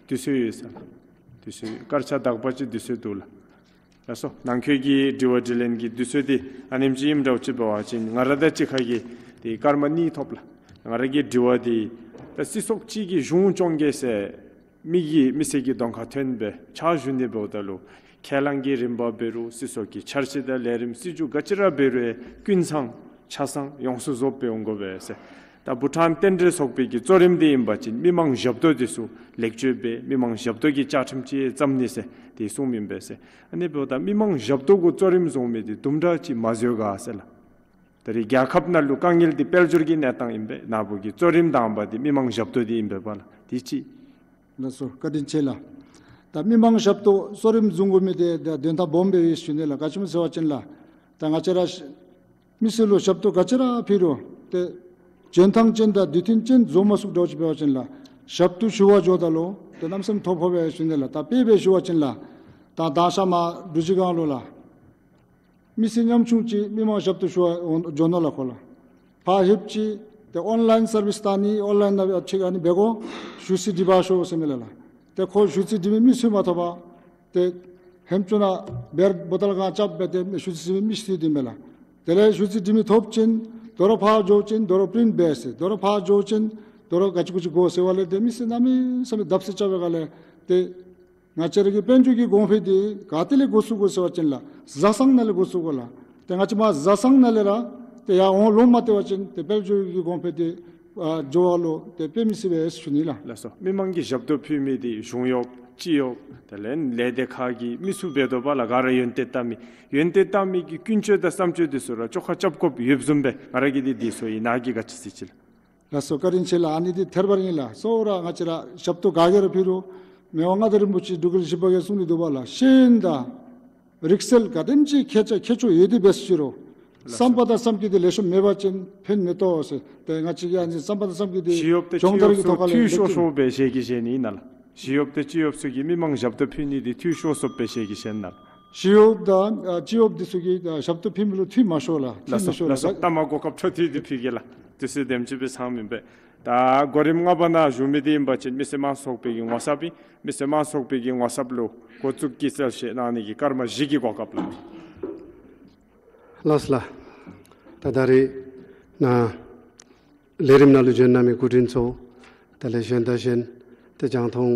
དུས་ཚོད་ཡོད་ས་ལགས། དུས་ཚོད་སྐར་ཆ་དག་པ་ཅིག་དུས་ཚོད་འདུག་ལགས། ལགས་སོ། ནང་འཁོད་ཀྱི་དྲི་བ་དྲིས་ལན་གྱི་དུས་ཚོད་འདི་ཨ་ནེམ་ཅིག་ཨིནམ་འདྲཝ་ཅིག་འབད་བ་ཅིན་ང་ར་དང་གཅིག་ཁར་གྱི་ཏེ་སྐར་མ་གཉིས་ཐོབ་ལགས། ང་ར་གི་དྲི་བ་འདི་ད་སྲིད་ཚོགས་གཅིག་གིས་གཞུང་སྐྱོང་གེ་ཟེར་མི་གིས་མི་སེར་གྱི་གདོང་ཁར་ཐོན་སྦེ་ཕྱག་ཞུ་ནི་འབདཝ་ད་ལུ་ཁས་བླངས་ཀྱི་རིམ་པ་འབད་རུང་སྲིད་ཚོགས་ཀྱི་འཆར་གཞི་དང་ལས་རིམ་སྲིད་བྱུས་ག་ཅི་ར་འབད་རུང་ཡང་ཀུན་ཚང་ཆ་ཚང་ཡོངས་སུ་རྫོགསཔ་སྦེ་འོང་དགོ་པས་ཟེར། ད་བྷུ་ཊཱན་རྟེན་འབྲེལ་ཚོགས་པའི་གི་གཙོ་རིམ་འདི་ཨིན་པ་ཅིན་མི་མང་ཞབས་ཏོག་འདི་ཚུ་ལེགས་བཅོས་འབད་མི་མང་ཞབས་ཏོག་གི་བཅའ་ཁྲིམས་ཅིག་བརྩམ་ནི་ཟེར་དེ་གསུངམ་ཨིན་པས་ཟེར། ཨ་ནི་འབདཝ་ད་མི་མང་ཞབས་ཏོག་གུ་གཙོ་རིམ་བཟུང་མི་འདི་དུམ་གྲ་ཅིག་མ་འཛོལ་ག་ཟེར་ལགས། ད་རེས་རྒྱལ་ཁབ་ནང་ལུ་དཀའ་ངལ་འདི་དཔལ་འབྱོར་གྱི་གནས་སྟངས་ཨིན་པས། ནཱ་བུ་གིས་གཙོ་རིམ་བཏང་བ་འདི་མི་མང་ཞབས་ཏོག་འདི་ཨིན་པས་པ་ལགས། དེ་ཅིག། ལགས་སོ། བཀའ་དྲིན་ཆེ་ལགས། ད་མི་མང་ཞབས་ཏོག་གཙོ་རིམ་བཟུང་དགོ་མི་འདི་ད་དོན་དག་སྦོམ་སྦེ་ཡོད་ཞུ་ནི་ལགས། ག་ཅི་སྨོ་ཟེར་བ་ཅིན་ལགས། ད་ང་བཅས་ར་མི་སེར་ལུ་ཞབས་ཏོག་ག་ཅི་ར་ཕུལ་རུང་ཏེ་འཇོན་ཐངས་ཅན་དང་དུས་མཐུན་ཅན་བཟོ་མ་ཚུགསཔ་འདྲཝ་ཅིག་འབད་བ་ཅིན་ལགས། ཞབས་ཏོག་ཞུ་བར་འགྱོཝ་ད་ལུ་ཏེ་གནམ་མེད་ས་མེད་ཐོ་ཕོག་པས་ཞུ་ནི་ལགས། ད་དཔེ་སྦེ་ཞུ་བ་ཅིན་ལགས། ད་ད་ཤ་མ་འབྲུག་རྗེ་སྒང་ལུ་ལགས། མི་སེར་ཉམ་ཆུང་ཅིག་མི་མང་ཞབས་ཏོག་ཞུ་བར་འོང་འགྱོ་ནུག་ལགས་ཁོ་ལགས། ཕར་ལྷོདཔ་ཅིག་ཏེ་ཨོན་ལཱའིན་སར་བིསི་བཏང་ནི་ཨོན་ལཱའིན་ནང་ཅིག་ཨ་ནི་འབད་དགོ་ཞུ་ཚིག་འབྲི་བར་ཤོག་ཟེར་མི་ལགས་ལགས། ཏེ་ཁོ་ཞུ་ཚིག་འབྲི་མི་མི་ཚུ་མ་ཐོབ་པར་ཏེ་ཧེམ་ཅུང་ནང་བེར་བོ་ཊལ་གང་རྐྱབ་སྦེ་ཏེ་ཞུ་ཚིག་འབྲི་མི་མི་ཚུ་འདི་མས་ལགས། དེ་ལས་ཞུ་ཚིག་འབྲི་མི་ཐོབ་ཅིན་དོ་རུང་ཕར་འགྱོ་ཅིན་དོ་རུང་པི་རིནཊ་འབད་ཟེར། དོ་རུང་ཕར་འགྱོ་ཅིན་དོ་རུང་ག་ཅི་གུ་ཅི་དགོ་ཟེར་བ་ལས་ཏེ་མི་སེར་གནམ་མེད་ས་མེད་བརྡབ་གསིག་རྐྱབ་པའི་སྒང་ལས་ཏེ་ང་བཅས་ར་གི་དཔལ་འབྱོར་གྱི་གོང་འཕེལ་འདི་ག་ཏེ་ལས་འགོ་བཙུགས་དགོ་ཟེར་བ་ཅིན་ལགས་བཟའ་ཚང་ནང་ལས་འགོ་བཙུགས་དགོ་ལགས། ཏེ་ང་བཅས་མར་བཟའ་ཚང་ནང་ལས་ར་ཏེ་ཡར་འོང་ལོང་མ་སྟེར་བ་ཅིན་ཏེ་དཔལ་འབྱོར་གྱི་གོང་འཕེལ་འདི་ཨ་འགྱོ་བ་ལུ་ཏེ་དཔེ་མི་སྲིད་པས་ཞུ་ནི་ལགས། ལགས་སོ། མི་མང་གི་ཞབས་ཏོག་ཕུལ་མི་འདི་གཞུང་གཡོགཔ་སྤྱི་གཡོགཔ་དེ་ལས་ལས་སྡེ་ཁག་གི་མི་ཚུ་འབད་དོ་བ་ལགས། ག་ར་ཡོན་ཏན་ལྟ་མི་ཡོན་ཏན་ལྟ་མི་གི་ཀུན་སྤྱོད་དང་བསམ་སྤྱོད་འདི་ཚུ་ར་བཅོ་ཁ་རྐྱབ་དགོཔ་ཡོདཔ་བཟུམ་སྦེ་ང་ར་གིས་འདི་འདི་ཚུ་ཨིན། ནཱ་གིས་ག་ཅི་ཟེར་ཅི་ལགས། ལགས་སོ། བཀའ་དྲིན་ཆེ་ལགས། ཨ་ནི་འདི་ཐད་རི་བ་རི་ཨིན་ལགས། གཙོ་བོ་ར་ང་བཅས་ར་ཞབས་ཏོག་ག་གིས་ར་ཕུལ་རུང་མི་དབང་མངའ་བདག་རིན་པོ་ཆེ་འབྲུག་རྒྱལ་བཞི་པ་གིས་གསུངས་ཏེ་འདུག་པ་ལགས། ཤེས་ཡོན་དང་རིག་རྩལ་ག་དེམ་ཅིག་མཁས་ཆ་མཁས་མཆོག་ཡོད་དེ་འབད་ཟེར་རུང་ལགས་སོ། བསམ་པ་དང་བསམ་སྤྱོད་འདི་ལེགས་ཤོམ་མེད་པ་ཅིན་ཕན་མི་ཐོགས་ཟེར། ཏེ་ང་བཅས་ཀྱི་ཨ་ནི་བསམ་པ་དང་བསམ་སྤྱོད་འདི་སྤྱི་གཡོགཔ་དང་སྤྱི་གཡོགཔ་ཚུ་འཐུས་ཤོར་སོངམ་སྦེ་ཞལ་གྱིས་བཞེས་ནི་ཨིན་ན་ལགས། སྤྱི་གཡོགཔ་དང་སྤྱི་གཡོགཔ་ཚུ་གིས་མི་མང་ཞབས་ཏོག་ཕུལ་ནི་འདི་འཐུས་ཤོར་སོངམ་སྦེ་ཞལ་གྱིས་བཞེས་ན་ལགས། སྤྱི་གཡོགཔ་དང་ཨ་སྤྱི་གཡོགཔ་འདི་ཚུ་གིས་ཨ་ཞབས་ཏོག་ཕུལ་མི་ལུ་འཐུས་མ་ཤོར་ལགས། འཐུས་ལགས་སོ། མི་ཤོར་ལགས་སོ། ལགས། ལྟ་མ་གོ་སྐབས་འཕྲོ་མཐུད་དེ་ཕུལ་གེ་ལགས། དུས་ཚོད་དེམ་ཅིག་སྦེ་ཚང་མི་འབད། ད་གོ་རིམ་ལྔ་པ་ནང་ཞུ་མི་འདི་ཨིན་པ་ཅིན་མི་སེར་མང་གཙོ་ཚོགས་པའི་གི་ངོ་ཚབ་ཨིན། མི་སེར་མང་གཙོ་ཚོགས་པའི་གི་ངོ་ཚབ་ལུ་འགོ་བཙུགས་ཀྱི་གསལ་བཤད་གནང་ནི་གི་སྐར་མ་བཞི་གི་གོ་སྐབས་ལགས། ལགས་སོ་ལགས། ད་ད་རེས་ནཱ་ལས་རིམ་ནང་ལུ་བྱོན་གནང་མི་སྐུ་མགྲོན་ཚུ་དེ་ལས་གཞན་དང་གཞན་ཏེ་རྒྱང་མཐོང་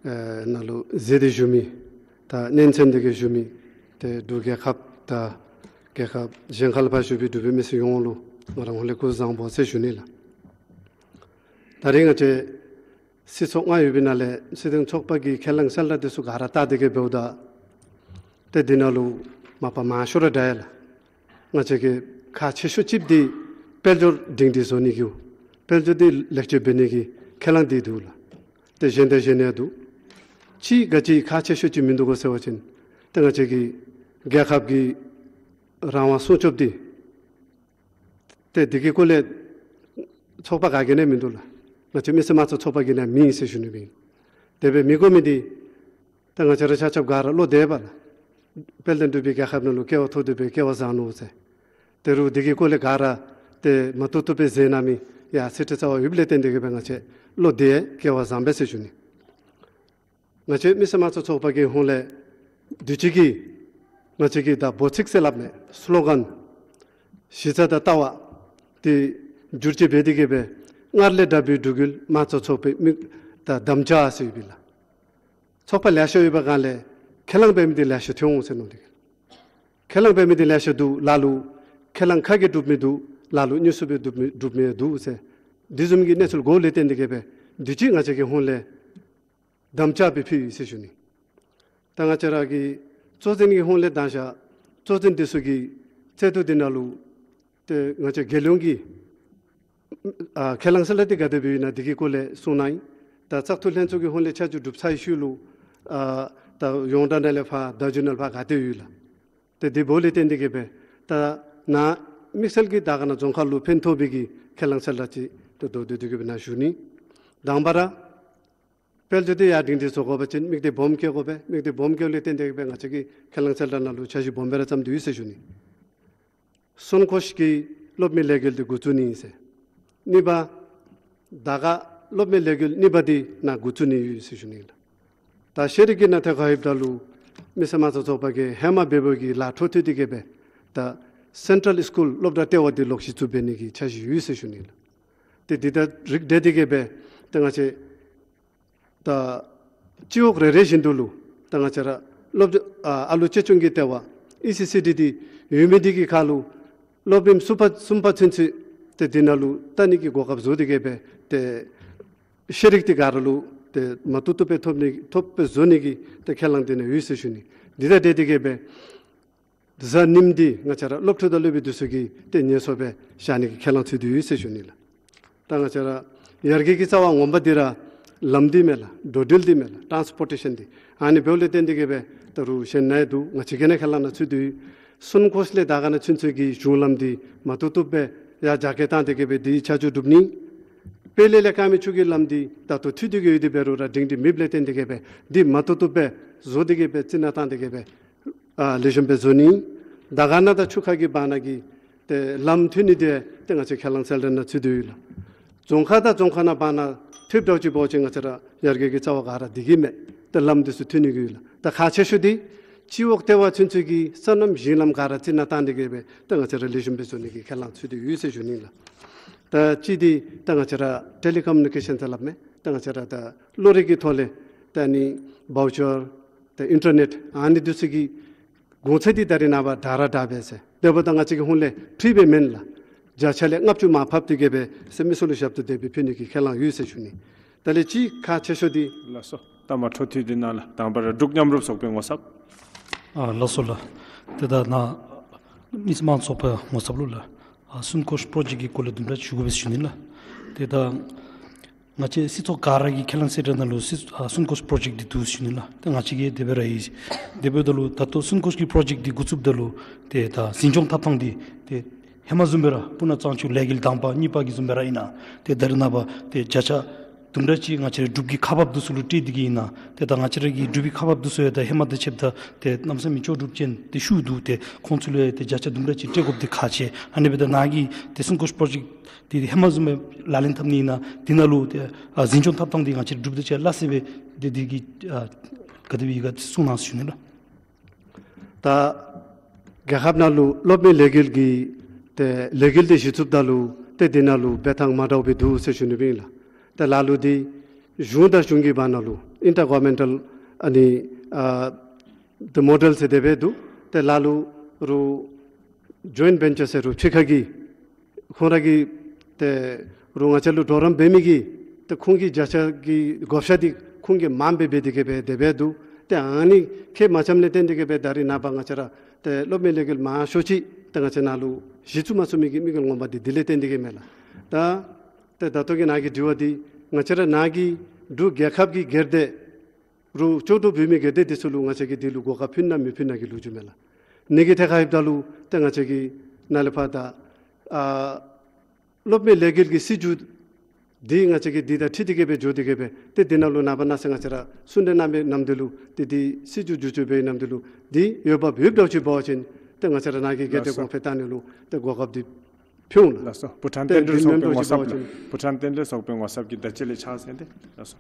ཨེ་ནང་ལུ་གཟིགས་ཏེ་བཞུགས་མི་ད་གནས་མཆོག་འདི་གི་བཞུགས་མི་ཏེ་འབྲུག་རྒྱལ་ཁབ་དང་རྒྱལ་ཁབ་གཞན་ཁ་ལས་ཕར་བཞུགས་པའི་འབྲུག་པའི་མི་སེར་ཡོངས་ལུ་ང་ར་ཧོན་ལས་སྐུ་གཟུགས་བཟང་པོ་ཟེར་ཞུ་ནི་ལགས། ད་རེས་ང་བཅས་སྲིད་ཚོགས་ལྔ་ཡོད་པའི་ནང་ལས་སྲིད་སྐྱོང་ཚོགས་པ་གི་ཁས་བླངས་གསལ་བསྒྲགས་འདི་ཚུ་ག་ར་བལྟ་སྟེ་གི་འབདཝ་ད་ཏེ་འདི་ནང་ལུ་མ་པ་མང་ཤོས་ར་འདྲ་ཡ་ལགས། ང་བཅས་ཀྱི་ཁག་ཆེ་ཤོས་ཅིག་འདི་དཔལ་འབྱོར་སྒྲིང་སྒྲི་བཟོ་ནི་གི་དཔལ་འབྱོར་འདི་ལེགས་བཅོས་འབད་ནི་གི་ཁས་བླངས་འདི་འདུག་ལགས། ཏེ་གཞན་དང་གཞན་ཡང་འདུག། ཅིག་ག་ཅི་ཁག་ཆེ་ཤོས་ཅིག་མིན་འདུག་གོ་ཟེར་བ་ཅིན་ཏེ་ང་བཅས་ཀྱི་རྒྱལ་ཁབ་ཀྱི་རང་དབང་སྲུང་སྐྱོབ་འདི་ཏེ་འདི་གི་སྐོར་ལས་ཚོགས་པ་ག་གིས་ནི་མིན་འདུག་ལགས། ང་བཅས་མི་སེར་མང་གཙོ་ཚོགས་པ་གིས་ནི་མེན་ཟེར་ཞུ་ནི་ཨིན། དེ་སྦེ་མི་དགོ་མི་འདི་ཏེ་ང་བཅས་ར་ཆ་ཁྱབ་ག་ར་བློ་བདེ་བ་ལགས། དཔལ་ལྡན་འབྲུག་པའི་རྒྱལ་ཁབ་ནང་ལུ་སྐྱེ་བ་ཐོབ་སྟེ་སྦེ་སྐྱེ་བ་བཟང་ནུག་ཟེར། དེ་རུང་འདི་གི་སྐོར་ལས་ག་ར་ཏེ་མ་བཏུབ་བཏུབ་སྦེ་ཟེར་གནང་མི་ཡང་ཚིག་འབྲུ་རྩ་བ་ཡོདཔ་ལས་བརྟེན་ཏེ་གི་སྦེ་ང་བཅས་བློ་བདེ་སྐྱེ་བ་བཟང་པས་ཟེར་ཞུ་ནི། ང་བཅས་མི་སེར་མང་གཙོ་ཚོགས་པ་གི་ཧོངས་ལས་དུས་ཅི་གི་ང་བཅས་ཀྱི་ད་འབོ་ཚིག་ཟེར་སླབ་མས། སི་ལོ་གཱན་གཞི་རྩ་དང་ལྟ་བ་འདི་བསྒྱུར་བཅོས་འབད་དེ་གི་སྦེ་ སྔར་ལས་དྲག་པའི་སྒྲུབ་བརྒྱུད་མ་རྩ་ཚོགས་པའི་མིག་ད་དམ་བཅའ་ཟེར་ཡོདཔ་ཨིན་ལགས། ཚོགས་པ་ལེ་ཤ་ཡོད་པའི་སྒང་ལས་ཁས་བླངས་འབད་མི་འདི་ལེ་ཤ་ཐོན་འོང་ཟེར་མནོ་སྟེ་གི། ཁས་བླངས་འབད་མི་འདི་ལེ་ཤ་འདུག་ལ་ལུ། ཁས་བླངས་ཁ་གིས་སྒྲུབ་མི་འདུག་ལ་ལུ། དངོས་སུ་སྦེ་སྒྲུབ་མི་སྒྲུབ་མི་འདུག་ཟེར། འདི་བཟུམ་གྱི་གནས་ཚུལ་གོཝ་ལས་བརྟེན་ཏེ་གི་སྦེ་དུས་ཅི་ང་བཅས་ཀྱི་ཧོངས་ལས་དམ་བཅའ་སྦེ་ཕུལ་ཡི་ཟེར་ཞུ་ནི། ད་ང་བཅས་ར་གི་གཙོ་འཛིན་གྱི་ཧོངས་ལས་དང་ཤ་གཙོ་འཛིན་འདི་ཚུ་གི་རྩོད་དུ་འདི་ནང་ལུ་ཏེ་ང་བཅས་རྒྱལ་ཡོངས་ཀྱི་ཨ་ཁས་བླངས་གསལ་བསྒྲགས་འདི་ག་དེ་སྦེ་ཡོད་ན་འདི་གི་སྐོར་ལས་གསུང་གནང་ཡི། ད་བཙག་འཐུ་ལྷན་ཚོགས་ཀྱི་ཧོངས་ལས་ཆ་འཇོག་གྲུབ་ཚར་བའི་ཤུལ་ལུ་ཨ་ད་ཡོངས་གྲགས་ནང་ལས་ཕར་བརྡ་བརྒྱུད་ནང་ལས་ཕར་ག་ཏེ་ཡོད་ལགས། ཏེ་འདི་འབདཝ་ལས་བརྟེན་ཏེ་གི་སྦེ་ད་ནཱ་དམིགས་བསལ་གྱིས་ད་ག་ནཱ་རྫོང་ཁག་ལུ་ཕན་ཐོགས་པའི་གི་ཁས་བླངས་གསལ་བསྒྲགས་ཅིག་ཏེ་མདོར་བསྡུས་ཏེ་གི་སྦེ་ནཱ་ཞུ་ནི། དང་པ་ར་དཔལ་འབྱོར་འདི་ཡར་སྒྲིང་སྒྲི་བཟོ་དགོ་པ་ཅིན་དམིགས་གཏད་སྦོམ་བསྐྱེད་དགོ་པས། དམིགས་གཏད་སྦོམ་བསྐྱེདཔ་ལས་བརྟེན་ཏེ་གི་སྦེ་ང་བཅས་ཀྱིས་ཁས་བླངས་གསལ་བསྒྲགས་ནང་ལུ་འཆར་གཞི་སྦོམ་སྦེ་ར་བརྩམས་ཏེ་ཡོད་ཟེར་ཞུ་ནི། གསོན་སྐོར་གྱི་སློབ་མའི་ལས་འགུལ་འདི་འགོ་བཙུགས་ནི་ཨིན་ཟེར། གཉིས་པ་ད་ག་སློབ་མའི་ལས་འགུལ་གཉིས་པ་འདི་ནཱ་འགོ་བཙུགས་ནི་ཡོད་ཟེར་ཞུ་ནི་ལགས། ད་ཤེས་རིག་གི་ནང་ཐད་ཁར་ལྷོདཔ་ད་ལུ་མི་སེར་དམངས་གཙོ་ཚོགས་པ་གིས་ཧེ་མ་འབད་འབདཝ་གི་ལཱ་འཕྲོ་མཐུད་དེ་གི་སྦེ་ད་སེན་ཊཱལ་སི་ཀུལ་སློབ་གྲྭ་ལྟེ་བ་འདི་ལོག་གཞི་བཙུགས་འབད་ནི་གི་འཆར་གཞི་ཡོད་ཟེར་ཞུ་ནི་ལགས། ཏེ་འདི་དང་རིགས་བསྒྲེས་ཏེ་གི་སྦེ་ད་ང་བཅས་ད་སྤྱི་འོག་རེ་རེ་བཞིན་དུ་ལུ་ད་ང་བཅས་ར་སློབ་ཨ་ཨ་ལོ་གཅེས་སྐྱོང་གི་ལྟེ་བ་ཨི་སི་སི་ཌི་འདི་ཡོད་མི་འདི་གི་ཁར་ལུ་སློབ་རིམ་གསུམ་པ་གསུམ་པ་ཚུན་ཚོད་ཏེ་འདི་ནང་ལུ་ལྟ་ནི་གི་གོ་སྐབས་བཟོ་སྟེ་གི་སྦེ་ཏེ་ཤེས་རིག་འདི་ག་ར་ལུ་ཏེ་མ་བཏུབ་བཏུབ་སྦེ་ཐོབ་ནི་ཐོབ་སྦེ་བཟོ་ནི་གི་ཏེ་ཁས་བླངས་འདི་ནཱ་ཡོད་ཟེར་ཞུ་ནི། འདི་དང་འབྲེལ་ཏེ་གི་སྦེ་གཟའ་ཉིམ་འདི་ང་བཅས་ར་སློབ་ཕྲུག་དང་སློབ་དཔོན་འདི་ཚུ་གིས་ཏེ་ཉན་སོང་སྦེ་བཞག་ནི་གི་ཁས་བླངས་ཚུད་དེ་ཡོད་ཟེར་ཞུ་ནི་ལགས། ད་ང་བཅས་ར་ཡར་རྒྱས་ཀྱི་རྩ་བ་ངོ་མ་འདི་ར་ལམ་འདི་མས་ལགས། འགྲོ་འགྲུལ་འདི་མས་ལགས། ཊཱནསི་པོར་ཊེ་ཤཱན་འདི། ཨ་ནི་འབདཝ་ལས་བརྟེན་ཏེ་གི་སྦེ་ད་རུང་གཞན་ནང་ཡང་འདུག། ང་བཅས་ཀྱི་ནང་ཁས་བླངས་ནང་ཚུད་དེ་ཡོད། གསོན་སྐོར་ལས་ད་ག་ནཱ་ཚུན་ཚོད་ཀྱི་གཞུང་ལམ་འདི་མ་བཏུབ་བཏུབ་སྦེ་ཡར་རྒྱ་སྐྱེད་བཏང་སྟེ་གི་སྦེ་འདི་ཆ་འཇོག་གྲུབ་ནི། དཔལ་ལེ་ལས་ཀརྨ་ཆུ་གི་ལམ་འདི་ད་ལྟོ་མཐུད་དེ་གི་ཡོད་དེ་འབད་རུང་ར་སྒྲིང་སྒྲི་མེདཔ་ལས་བརྟེན་ཏེ་གི་སྦེ་འདི་མ་བཏུབ་བཏུབ་སྦེ་བཟོ་སྟེ་གི་སྦེ་རྩི་ནག་བཏང་སྟེ་གི་སྦེ་ཨ་ལེགས་ཤོམ་སྦེ་བཟོ་ནི། ད་ག་ནཱ་དང་ཆུ་ཁ་གི་བར་ན་གི་ཏེ་ལམ་མཐུད་ནི་འདི་ཏེ་ང་བཅས་ཁས་བླངས་གསལ་བསྒྲགས་ནང་ཚུད་དེ་ཡོད་ལགས། རྫོང་ཁག་དང་རྫོང་ཁག་ནང་བར་ན་མཐུདཔ་འདྲཝ་ཅིག་འབད་བ་ཅིན་ང་བཅས་ར་ཡར་རྒྱས་ཀྱི་རྩ་བ་ག་ར་འདི་གིས་མས། ཏེ་ལམ་འདི་ཚུ་མཐུད་ནི་གི་ཡོད་ལགས། ད་ཁག་ཆེ་ཤོས་འདི་སྤྱི་འོག་ལྟེ་བ་ཚུན་ཚོད་ཀྱི་སོ་ནམ་ཞིང་ལམ་ག་ར་རྩི་ནག་བཏང་སྟེ་གི་སྦེ་ཏེ་ང་བཅས་ར་ལེགས་ཤོམ་སྦེ་བཟོ་ནི་གི་ཁས་བླངས་ཚུད་དེ་ཡོད་ཟེར་ཞུ་ནི་ལགས། ད་གཅིག་འདི་ད་ང་བཅས་ར་ཊེ་ལི་ཀོ་མུ་ནི་ཀེ་ཤཱན་ཟེར་སླབ་མས། ད་ང་བཅས་ར་ད་གློག་རིག་གི་ཐོག་ལས་ད་ནི་བའུ་ཅར་ད་ཨིན་ཊར་ནེཊ་ཨ་ནི་འདི་ཚུ་གི་གོང་ཚད་འདི་ད་རེས་ནངས་པ་དྲག་ར་དྲག་པས་ཟེར། དེ་འབདཝ་ད་ང་བཅས་ཀྱི་ཧོངས་ལས་འཕྲི་སྦེ་མེན་ལགས། བརྒྱ་ཆ་ལས་ལྔ་བཅུ་མར་ཕབ་སྟེ་གི་སྦེ་ཟེར་མི་ཚུ་ལུ་ཞབས་ཏོག་དེ་སྦེ་ཕུལ་ནི་གི་ཁས་བླངས་ཡོད་ཟེར་ཞུ་ནི། དེ་ལས་གཅིག་ཁག་ཆེ་ཤོས་འདི། ལགས་སོ། ད་མ་འཕྲོ་མཐུད་དེ་ནཱ་ལགས། དང་པ་ར་འབྲུག་མཉམ་རུབ་ཚོགས་པའི་ངོ་ཚབ། ཨ་ལགས་སོ་ལགས། ཏེ་ད་ནཱ་མི་སེར་དམངས་གཙོ་ཚོགས་པའི་ངོ་ཚབ་ལུ་ལགས། ཨ་གསོན་སྐོར་པྲོ་ཇེཀཊ་ཀྱི་སྐོར་ལས་དུམ་གྲ་ཅིག་ཞུ་དགོ་པས་ཟེར་ཞུ་ནི་ལགས། ཏེ་ད་ང་བཅས་སྲིད་ཚོགས་ག་ར་གི་ཁས་བླངས་གསལ་བསྒྲགས་ནང་ལུ་སྲིད་ཨ་གསོན་སྐོར་པྲོ་ཇེཀཊ་འདི་འདུག་ཟེར་ཞུ་ནི་ལགས། ཏེ་ང་བཅས་ཀྱིས་དེ་སྦེ་ར་ཨིན། དེ་འབདཝ་ད་ལུ་ད་ལྟོ་གསོན་སྐོར་གྱི་པྲོ་ཇེཀཊ་འདི་འགོ་བཙུགསཔ་ད་ལུ་ཏེ་ད་འཛིན་སྐྱོང་ཐབས་ཐངས་འདི་ཏེ་ཧེ་མ་བཟུམ་སྦེ་ར་སྤུ་ན་གཙང་ཆུ་ལས་འགུལ་དང་པ་གཉིས་པ་གི་བཟུམ་སྦེ་ར་ཨིན་ན། ཏེ་ད་རེས་ནངས་པ་ཏེ་བརྒྱ་ཆ་དུམ་གྲ་ཅིག་ང་བཅས་རའི་སྒྲུབ་ཀྱི་ཁག་འབགཔ་འདི་ཚུ་ལུ་སྤྲོད་དེ་གི་ཨིན་ན། ཏེ་ད་ང་བཅས་ར་གི་སྒྲུབ་ཀྱི་ཁག་འབགཔ་འདི་ཚུ་ཡང་ད་ཧེ་མ་དང་ཕྱདཔ་ད་ཏེ་གནམ་མེད་ས་མེད་ལྕོགས་གྲུབ་ཅན་ཏེ་ཤུགས་འདུག། ཏེ་ཁོང་ཚུ་ལུ་ཡང་ཏེ་བརྒྱ་ཆ་དུམ་གྲ་ཅིག་སྤྲོད་དགོཔ་འདི་ཁག་ཆེ། ཨ་ནི་འབདཝ་ད་ནཱ་གིས་ཏེ་གསོན་སྐོར་པྲོ་ཇེཀཊ་འདི་ཧེ་མ་བཟུམ་སྦེ་ལག་ལེན་འཐབ་ནི་ཨིན་ན། འདི་ནང་ལུ་ཏེ་ཨ་འཛིན་སྐྱོང་ཐབས་ཐངས་འདི་ང་བཅས་ར་སྒྲུབ་སྡེ་ཅིག་སླ་བསྲེ་སྦེ་ཏེ་འདི་གི་ཨ་ག་དེ་སྦེ་ཡོད་ག་གསུང་གནང་ཟེར་ཞུ་ནི་ལགས། ད་རྒྱལ་ཁབ་ནང་ལུ་སློབ་མའི་ལས་འགུལ་གྱི་ཏེ་ལས་འགུལ་འདི་གཞི་བཙུགསཔ་ད་ལུ་ཏེ་འདི་ནང་ལུ་འབད་ཐངས་མ་འདྲཝ་སྦེ་འདུག་ཟེར་ཞུ་ནི་སྦེ་ཨིན་ལགས། ཏེ་ལ་ལུ་འདི་གཞུང་དང་གཞུང་གི་བར་ན་ལུ་ཨིན་ཊར་གོ་ཝར་མེན་ཊལ་ཨ་ནི་ཨ་ཏེ་མོ་ཌེལ་ཟེར་དེ་སྦེ་འདུག། ཏེ་ལ་ལུ་རུང་ཇོའིནཊ་བེན་ཅར་ཟེར་རུང་ཕྱི་ཁ་གི་ཁོང་ར་གི་ཏེ་རུང་ང་བཅས་ལུ་གྲོགས་རམ་འབད་མི་གི་ཏེ་ཁོང་གི་བརྒྱ་ཆ་གི་བགོ་བཤའ་འདི་ཁོང་གིས་མངམ་སྦེ་འབད་དེ་གི་སྦེ་དེ་སྦེ་འདུག། ཏེ་ཨ་ནི་ཁེ་མ་འཆམ་ལས་བརྟེན་ཏེ་གི་སྦེ་ད་རེས་ནངས་པ་ང་བཅས་ར་ཏེ་སློབ་མའི་ལས་འགུལ་མང་ཤོས་ཅིག་ཏེ་ང་བཅས་ནང་ལུ་གཞི་བཙུགས་མ་ཚུགས་མི་གི་དམིགས་ཡུལ་ངོ་མ་འདི་འདི་ལས་བརྟེན་ཏེ་གི་མས་ལགས། ད་ཏེ་ད་ལྟོ་གི་ནཱ་གི་དྲི་བ་འདི་ང་བཅས་ར་ནཱ་གི་འབྲུག་རྒྱལ་ཁབ་ཀྱི་སྒེར་སྡེ་རུང་ལྕོགས་གྲུབ་ཡོད་མི་སྒེར་སྡེ་འདི་ཚུ་ལུ་ང་བཅས་ཀྱིས་འདི་ལུ་གོ་སྐབས་ཕུལ་ན་མི་ཕུལ་ན་གི་ལོ་རྒྱུས་མས་ལགས། ནཱ་གི་ཐད་ཁར་ལྷོདཔ་ད་ལུ་ཏེ་ང་བཅས་ཀྱིས་ནཱ་ལས་ཕར་ད་ཨ་སློབ་མའི་ལས་འགུལ་གྱི་སྲིད་བྱུས་འདི་ང་བཅས་ཀྱིས་འདི་དང་འཁྲིལ་ཏེ་གི་སྦེ་འགྱོ་སྟེ་གི་སྦེ་ཏེ་འདི་ནང་ལུ་ནངས་པ་གནངས་ཚེ་ང་བཅས་ར་གསུང་གྲོས་གནང་བའི་ནམ་དུས་ལུ་ཏེ་འདི་སྲིད་བྱུས་བསྒྱུར་བཅོས་འབད་བའི་ནམ་དུས་ལུ་འདི་འོས་འབབ་ཡོདཔ་འདྲཝ་ཅིག་འབད་བ་ཅིན་ཏེ་ང་བཅས་ར་ནཱ་གི་སྒེར་སྡེ་གོང་འཕེལ་བཏང་ནི་ལུ་ཏེ་གོ་སྐབས་འདི་ཕུལ་འོང་ལགས། ལགས་སོ། བྷུ་ཊཱན་ཏེ་བསྟན་འགྲོའི་ཚོགས་པའི་ངོ་ཚབ་ལགས། བྷུ་ཊཱན་བསྟན་འགྲོའི་ཚོགས་པའི་ངོ་ཚབ་ཀྱིས་ད་ཅི་ལས་ཕྱག་འཚལ་ཏེ་ལགས་སོ།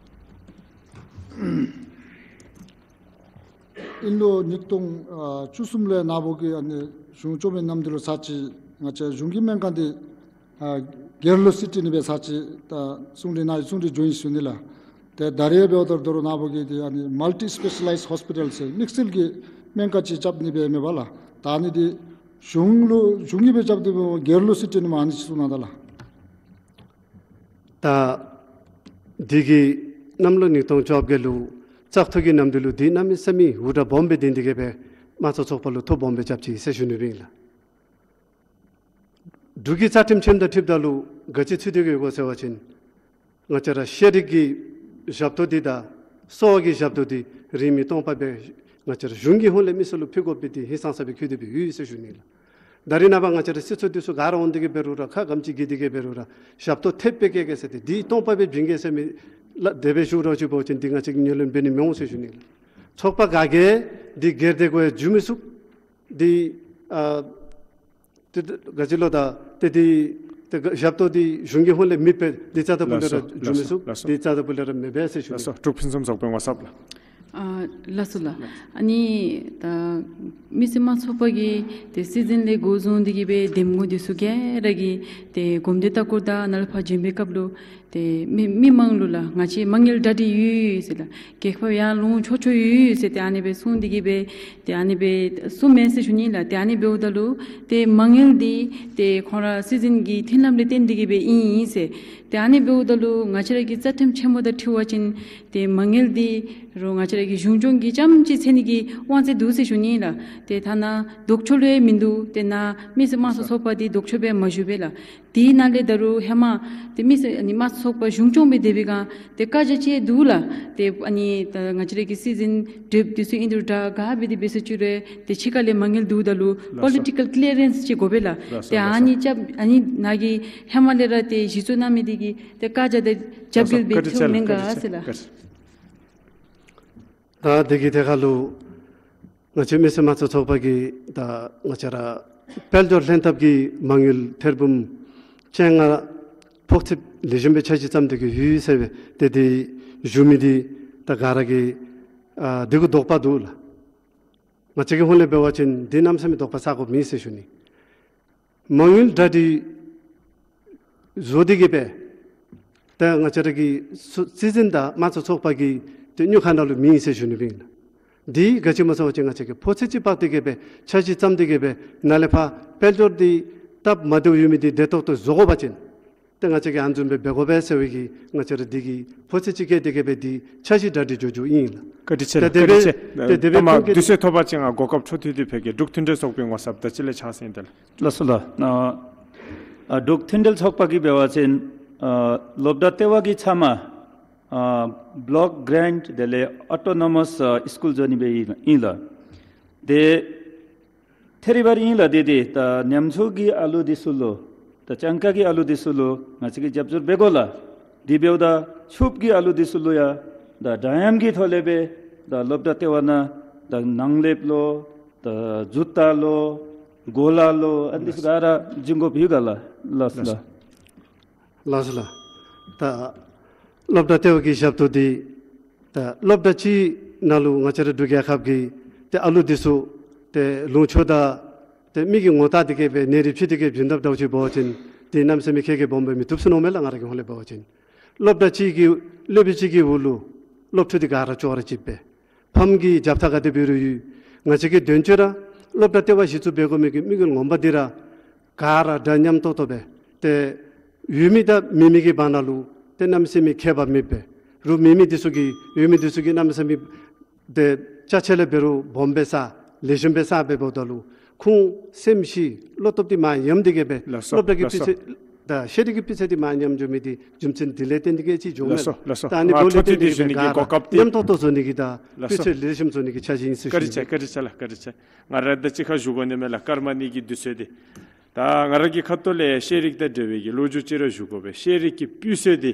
ཨིན་ལོ་ཉིས་སྟོང་ཨ་བཅུ་གསུམ་ལས་ནཱ་བུ་གི་ཨ་ནི་གཞུང་བཅོམ་པའི་ནམ་དུས་ལུ་ཚར་ཅིག་ང་བཅས་གཞུང་གི་སྨན་ཁང་འདི་ཨ་ སྒེར་ལུ་རྩིས་སྤྲོད་ནི་སྦེ་ས་ཅིག་ད་གསུང་གྲོས་ནང་གསུང་གྲོས་འབྱོན་ཡི་ཟེར་ཞུ་ནི་ལགས། ཏེ་ད་རེས་འབདཝ་ད་ད་རུང་ནཱ་བུ་གིས་ཏེ་ཨ་ནི་མལ་ཊི་སི་པེ་ཤ་ལའིཛ་ཧོསི་པི་ཊལ་ཟེར་དམིགས་བསལ་གྱི་སྨན་ཁང་ཅིག་རྐྱབ་ནི་སྦེ་མེན་པ་ལགས། ད་ཨ་ནི་འདི་གཞུང་ལུ་གཞུང་གིས་སྦེ་རྐྱབ་སྟེ་སྦེ་སྒེར་ལུ་རྩིས་སྤྲོད་ནི་མས། ཨ་ནི་ཅིག་གསུང་གནང་ད་ལགས། ད་འདི་གི་གནམ་ལོ་ཉིས་སྟོང་བཅོ་བརྒྱད་ལུ་བཙག་འཐུ་གི་ནམ་དུས་ལུ་འདི་གནམ་མེད་ས་མེད་འུར་སྒྲ་སྦོམ་སྦེ་ལྡན་ཏེ་གི་སྦེ་དམངས་གཙོ་ཚོགས་པ་ལུ་ཐོ་སྦོམ་སྦེ་རྐྱབ་ཅི་ཟེར་ཞུ་ནི་སྦེ་ཨིན་ལགས། འབྲུག་གི་རྩ་ཁྲིམས་ཆེན་དང་འཁྲིལཝ་ད་ལུ་ག་ཅི་ཚུད་དེ་གི་ཡོད་གོ་ཟེར་བ་ཅིན་ང་བཅས་ར་ཤེས་རིག་གི་ཞབས་ཏོག་འདི་དང་གསོ་བ་གི་ཞབས་ཏོག་འདི་རིན་མེད་སྟོང་པ་སྦེ་ང་བཅས་ར་གཞུང་གི་ཧོངས་ལས་མི་སེར་ལུ་ཕུལ་དགོཔ་འདི་ཧིང་སངས་ས་སྦེ་འཁོད་དེ་སྦེ་ཡོད་ཟེར་ཞུ་ནི་ལགས། ད་རེས་ནངས་པ་ང་བཅས་ར་སྲིད་ཚོགས་འདི་ཚུ་ག་ར་འོང་སྟེ་གི་འབད་རུང་ར་ཁ་གམ་ཅིག་གི་འདི་གི་འབད་རུང་ར་ཞབས་ཏོག་ཐེབས་སྦེ་བཀལ་གེ་ཟེར་ཏེ་འདི་སྟོང་པ་སྦེ་བྱིན་གེ་ཟེར་མི་ལགས། དེ་སྦེ་ཞུ་རོགས་ཅིག་འབད་བ་ཅིན་འདི་ང་བཅས་ཀྱིས་ངོས་ལེན་འབད་ནི་མི་འོང་ཟེར་ཞུ་ནི་ལགས། ཚོགས་པ་ག་གིས་འདི་སྒེར་སྡེ་གུ་ཡང་འགྱོ་མི་ཚུགས། འདི་ཨ་ཏེ་ག་ཅི་ལོ་ད་ཏེ་འདི་ཏེ་ག་ཞབས་ཏོག་འདི་གཞུང་གི་ཧོངས་ལས་མེད་པས། འདི་རྩ་ལྟ་བུ་ལས་ར་ལགས་སོ། འགྱོ་མི་ཚུགས། ལགས་སོ། འདི་རྩ་ལྟ་བུ་ལས་ར་མེད་པས་ཟེར་ཞུ་ནི། ལགས་སོ། འབྲུག་ཕུན་སུམ་ཚོགས་པའི་ངོ་ཚབ་ལགས། ཨ་ལགས་སོ་ལགས། ཨ་ནི་ད་མི་སེར་དམངས་གཙོ་ཚོགས་པ་གི་ཏེ་སྲིད་འཛིན་ལས་འགོ་བཟུང་སྟེ་གི་སྦེ་འདེམས་ངོ་འདི་ཚུ་ག་ར་གིས་ཏེ་གོམ་བདེ་ལྟ་སྐོར་དང་ནཱ་ལས་ཕར་བྱོན་པའི་སྐབས་ལུ་ཏེ་མི་མི་མང་ལུ་ལགས་ང་བཅས་མ་དངུལ་གྲ་སྒྲིག་ཡོད་ཟེར་ལགས། གེགས་བབ་ཡར་ལོང་ཆོག་ཆོག་ཡོད་ཟེར་ཏེ་ཨ་ནི་སྦེ་གསུངས་ཏེ་གི་སྦེ་ཏེ་ཨ་ནི་སྦེ་གསུངམ་མས་ཟེར་ཞུ་ནི་ལགས། ཏེ་ཨ་ནི་འབདཝ་ད་ལུ་ཏེ་མ་དངུལ་འདི་ཏེ་ཁོང་ར་སྲིད་འཛིན་གྱི་མཐུན་ལམ་ལས་བརྟེན་ཏེ་གི་སྦེ་ཨིན་ཟེར། ཏེ་ཨ་ནི་འབདཝ་ད་ལུ་ང་བཅས་ར་གི་རྩ་ཁྲིམས་ཆེན་མོ་དང་འཁྲིལ་བ་ཅིན་ཏེ་མ་དངུལ་འདི་རུང་ང་བཅས་ར་གི་གཞུང་སྐྱོང་གིས་རྐྱངམ་ཅིག་འཚོལ་ནི་གི་དབང་ཚད་འདུག་ཟེར་ཞུ་ནི་ལགས། ཏེ་ཐ་ན་ལྡོག་ཕྱོགས་ལུ་ཡང་མིན་འདུག། ཏེ་ནཱ་མི་སེར་དམངས་གཙོ་ཚོགས་པ་འདི་ལྡོག་ཕྱོགས་སྦེ་མ་བཞུགས་པས་ལགས། དེ་ནང་ལས་ད་རུང་ཧེ་མ་ཏེ་མི་སེར་ཨ་ནི་དམངས་གཙོ་ཚོགས་པ་གཞུང་སྐྱོང་སྦེ་སྡོད་པའི་སྒང་ཏེ་བཀའ་རྒྱ་བཅས་འདུག་ལགས། ཏེ་ཨ་ནི་ད་ང་བཅས་ར་གི་སྲིད་འཛིན་དེ་ཚུ་ཨིན་རུང་ད་ག་སྦེ་དེ་སྦེ་ཟེར་ཅི་རུང་ཏེ་ཕྱི་ཁ་ལས་མ་དངུལ་འདུག་ད་ལུ་ལགས་སོ། པོ་ལི་ཊི་ཀལ་ཀི་ལི་ཡ་རེནསི་ཅིག་དགོ་པས་ལགས། ལགས་སོ། ཏེ་ལགས་ཨ་ནི་སོ། རྐྱབ་ཨ་ནི་ནཱ་གི་ཧེ་མ་ལས་ར་ཏེ་གཞི་བཙུགས་གནང་མི་འདི་གིས་ཏེ་བཀའ་རྒྱ་དེ་རྒྱབ་ལགས་སོ། འགལ་འབད་བཀའ་དྲིན་ཆེ་ལགས། ཐོབ་མེན་ག་བཀའ་དྲིན་ཆེ་ཟེར་ལགས། བཀའ་དྲིན་ཆེ། ད་དེ་གི་ཐད་ཁར་ལུ་ང་བཅས་མི་སེར་དམངས་གཙོ་ཚོགས་པ་གིས་ད་ང་བཅས་ར་དཔལ་འབྱོར་ལྷན་ཐབས་ཀྱི་མ་དངུལ་ཐེར་འབུམ་བཅོ་ལྔ་ཕོག་ཚིགས་ལེགས་ཤོམ་སྦེ་འཆར་གཞི་བརྩམས་ཏེ་གི་ཡོད་ཟེར་སྦེ་ཏེ་དེ་ཞུ་མི་འདི་ད་ག་ར་གིས་ཨ་འདི་གུ་དོགས་པ་འདུག་ལགས། ང་བཅས་ཀྱི་ཧོངས་ལས་འབད་བ་ཅིན་འདི་གནམ་མེད་ས་མེད་དོགས་པ་ཟ་དགོཔ་མེད་ཟེར་ཞུ་ནི། མ་དངུལ་གྲ་སྒྲིག་བཟོ་སྟེ་གི་སྦེ་ད་ང་བཅས་ར་གི་སྲིད་འཛིན་དང་དམངས་གཙོ་ཚོགས་པ་གི་ཏེ་དངུལ་ཁང་ནང་ལུ་མེད་ཟེར་ཞུ་ནི་སྦེ་ཨིན་ལགས། འདི་ག་ཅི་སྨོ་ཟེར་བ་ཅིན་ང་བཅས་ཀྱིས་ཕོག་ཚིགས་ཅིག་དཔག་སྟེ་གི་སྦེ་འཆར་གཞི་བརྩམས་ཏེ་གི་སྦེ་ནཱ་ལས་ཕར་དཔལ་འབྱོར་འདི་སྟབས་མ་བདེཝ་ཡོད་མི་འདི་བདེ་ཏོག་ཏོ་བཟོ་དགོ་པ་ཅིན་ཏེ་ང་བཅས་ཀྱིས་ཨ་ནི་བཟུམ་སྦེ་འབད་དགོ་པས་ཟེར་བའི་གི་ང་བཅས་ར་འདི་གི་ཕོག་ཚིགས་ཅིག་བཀལ་ཏེ་གི་སྦེ་འདི་འཆར་གཞི་གྲ་སྒྲིག་འགྱོ་འགྱོཝ་ཨིན་ལགས། བཀའ་དྲིན་ཆེ་ལགས། ཏེ་དེ་སྦེ་བཀའ་དྲིན་ཆེ། ཏེ་དེ་སྦེ་ཨ་མ་ཁོང་གིས་དུས་ཚོད་ཐོབ་པ་ཅིན་ང་གོ་སྐབས་འཕྲོ་མཐུད་དེ་ཕུལ་གེ། འབྲུག་མཐུན་སྒྲིལ་ཚོགས་པའི་ངོ་ཚབ་དང་གཅིག་ལས་ཕྱག་འཚལ་ཡི་ལགས། ལགས་སོ་ལགས། ཨ་ཨ་འབྲུག་མཐུན་སྒྲིལ་ཚོགས་པ་གིས་འབད་བ་ཅིན་ཨ་སློབ་གྲྭ་ལྟེ་བ་གི་ཚབ་མ་ཨ་བོ་ལོཀ་གྲེནཊ་དེ་ལས་ཨོ་ཊོ་ནོ་མཱས་ཨ་སི་ཀུལ་བཟོ་ནི་སྦེ་ཨིན་ལགས། ཏེ་ཐད་རི་བ་རི་ཨིན་ལགས། ཏེ་ཏེ་ད་ཉམས་བཅོས་ཀྱི་ཨ་ལུ་འདི་ཚུ་ལུ་ད་སྤྱང་ཀ་གི་ཨ་ལུ་འདི་ཚུ་ལུ་ང་བཅས་ཀྱིས་རྒྱབ་སྐྱོར་འབད་དགོ་ལགས། དེ་འབདཝ་ད་ཕྱུགཔོ་གི་ཨ་ལུ་འདི་ཚུ་ལུ་ཡང་ད་འདྲ་མཉམ་གྱི་ཐོག་ལས་སྦེ་ད་སློབ་གྲྭ་ལྟེ་བ་ནང་ད་ནང་ལེབ་ལོ་ད་ཇུ་ཏ་ལོ་གོ་ལ་ལོ་ཨ་ནི་འདི་ཚུ་ག་ར་བྱིན་དགོཔ་ཡོད་ག་ལགས། ལགས་སོ་ལགས། ལགས་སོ། ལགས་སོ་ལགས། ད་སློབ་གྲྭ་ལྟེ་བ་གི་ཞབས་ཏོག་འདི་ད་སློབ་གྲྭ་གཅིག་ནང་ལུ་ང་བཅས་ར་འབྲུག་རྒྱལ་ཁབ་ཀྱི་ཏེ་ཨ་ལུ་འདི་ཚུ་ཏེ་ལུང་ཕྱོགས་དང་ཏེ་མི་གིས་ངོ་བལྟ་སྟེ་གི་སྦེ་གནས་རིམ་ཕྱེ་སྟེ་གི་བྱིན་དཔ་འདྲཝ་ཅིག་འབད་བ་ཅིན་ཏེ་གནམ་མེད་ས་མེད་ཁེ་གི་སྦོམ་སྦེ་མི་བཏུབ་ཟེར་མནོཝ་མས་ལགས། ང་ར་གི་ཧོངས་ལས་འབད་བ་ཅིན་སློབ་གྲྭ་གཅིག་གི་སློབ་དཔོན་གཅིག་གི་འོག་ལུ་སློབ་ཕྲུག་འདི་ག་ར་ཅོག་ར་གཅིགཔ་སྦེ་ཕམ་གྱི་རྒྱབ་ཐག་ག་དེ་འབད་རུང་ཡོད། ང་བཅས་ཀྱིས་དོན་གཅོད་ར་སློབ་གྲྭ་ལྟེ་བ་གཞི་བཙུགས་འབད་དགོ་མི་གི་དམིགས་ཡུལ་ངོ་མ་འདི་ར་ག་ར་འདྲ་མཉམ་ཏོག་ཏོ་སྦེ་ཏེ་ཡོད་མི་དང་མེད་མི་གི་བར་ན་ལུ་ཏེ་གནམ་མེད་ས་མེད་ཁྱད་པར་མེདཔ་སྦེ་རུང་མེད་མི་འདི་ཚུ་གིས་ཡོད་མི་འདི་ཚུ་གིས་གནམ་མེད་ས་མེད་ཏེ་ཅ་ཆས་ལས་འབད་རུང་སྦོམ་སྦེ་བཟའ་ལེགས་ཤོམ་སྦེ་བཟའ་སྦེ་འབདཝ་ད་ལུ་ཁུངས་སེམས་ཤེས་བློ་སྟོབས་འདི་མར་ཉམས་ཏེ་གི་སྦེ་ལགས་སོ། སློབ་གྲྭ་གི་ལགས་སོ། སྤུས་ཚད་དང་ཤེས་རིག་གི་སྤུས་ཚད་འདི་མར་ཉམས་འགྱོ་མི་འདི་རྒྱུ་མཚན་འདི་ལས་བརྟེན་ཏེ་གི་ཅིག་འགྱོཝ་མས་ལགས། ལགས་སོ་ལགས་སོ། ད་ཨ་ནི་ང་འབདཝ་ལས་ཐོ་ཐོ་བརྟེན་ཏེ་ཏེ་གི་ཞུ་ནི་གི་ག་ར་གོ་སྐབས་འདི་མཉམ་ཏོག་ཏོ་བཟོ་ནི་གི་དང་ལགས་སོ། སྤུས་ཚད་ལེགས་ཤོམ་བཟོ་ནི་གི་འཆར་གཞི་ཨིན་ཟེར་ཞུ་ནི། བཀའ་དྲིན་ཆེ། བཀའ་དྲིན་ཆེ་ལགས། བཀའ་དྲིན་ཆེ། ང་ར་ད་ཅི་ཁ་ཞུ་དགོ་ནི་མས་ལགས། སྐར་མ་གཉིས་ཀྱི་དུས་ཚོད་འདི། ད་ང་ར་གི་ཁ་ཐུག་ལས་ཤེས་རིག་དང་འབྲེལ་བའི་གི་ལོ་རྒྱུས་ཅིག་ར་ཞུ་དགོ་པས། ཤེས་རིག་གི་སྤུས་ཚད་འདི་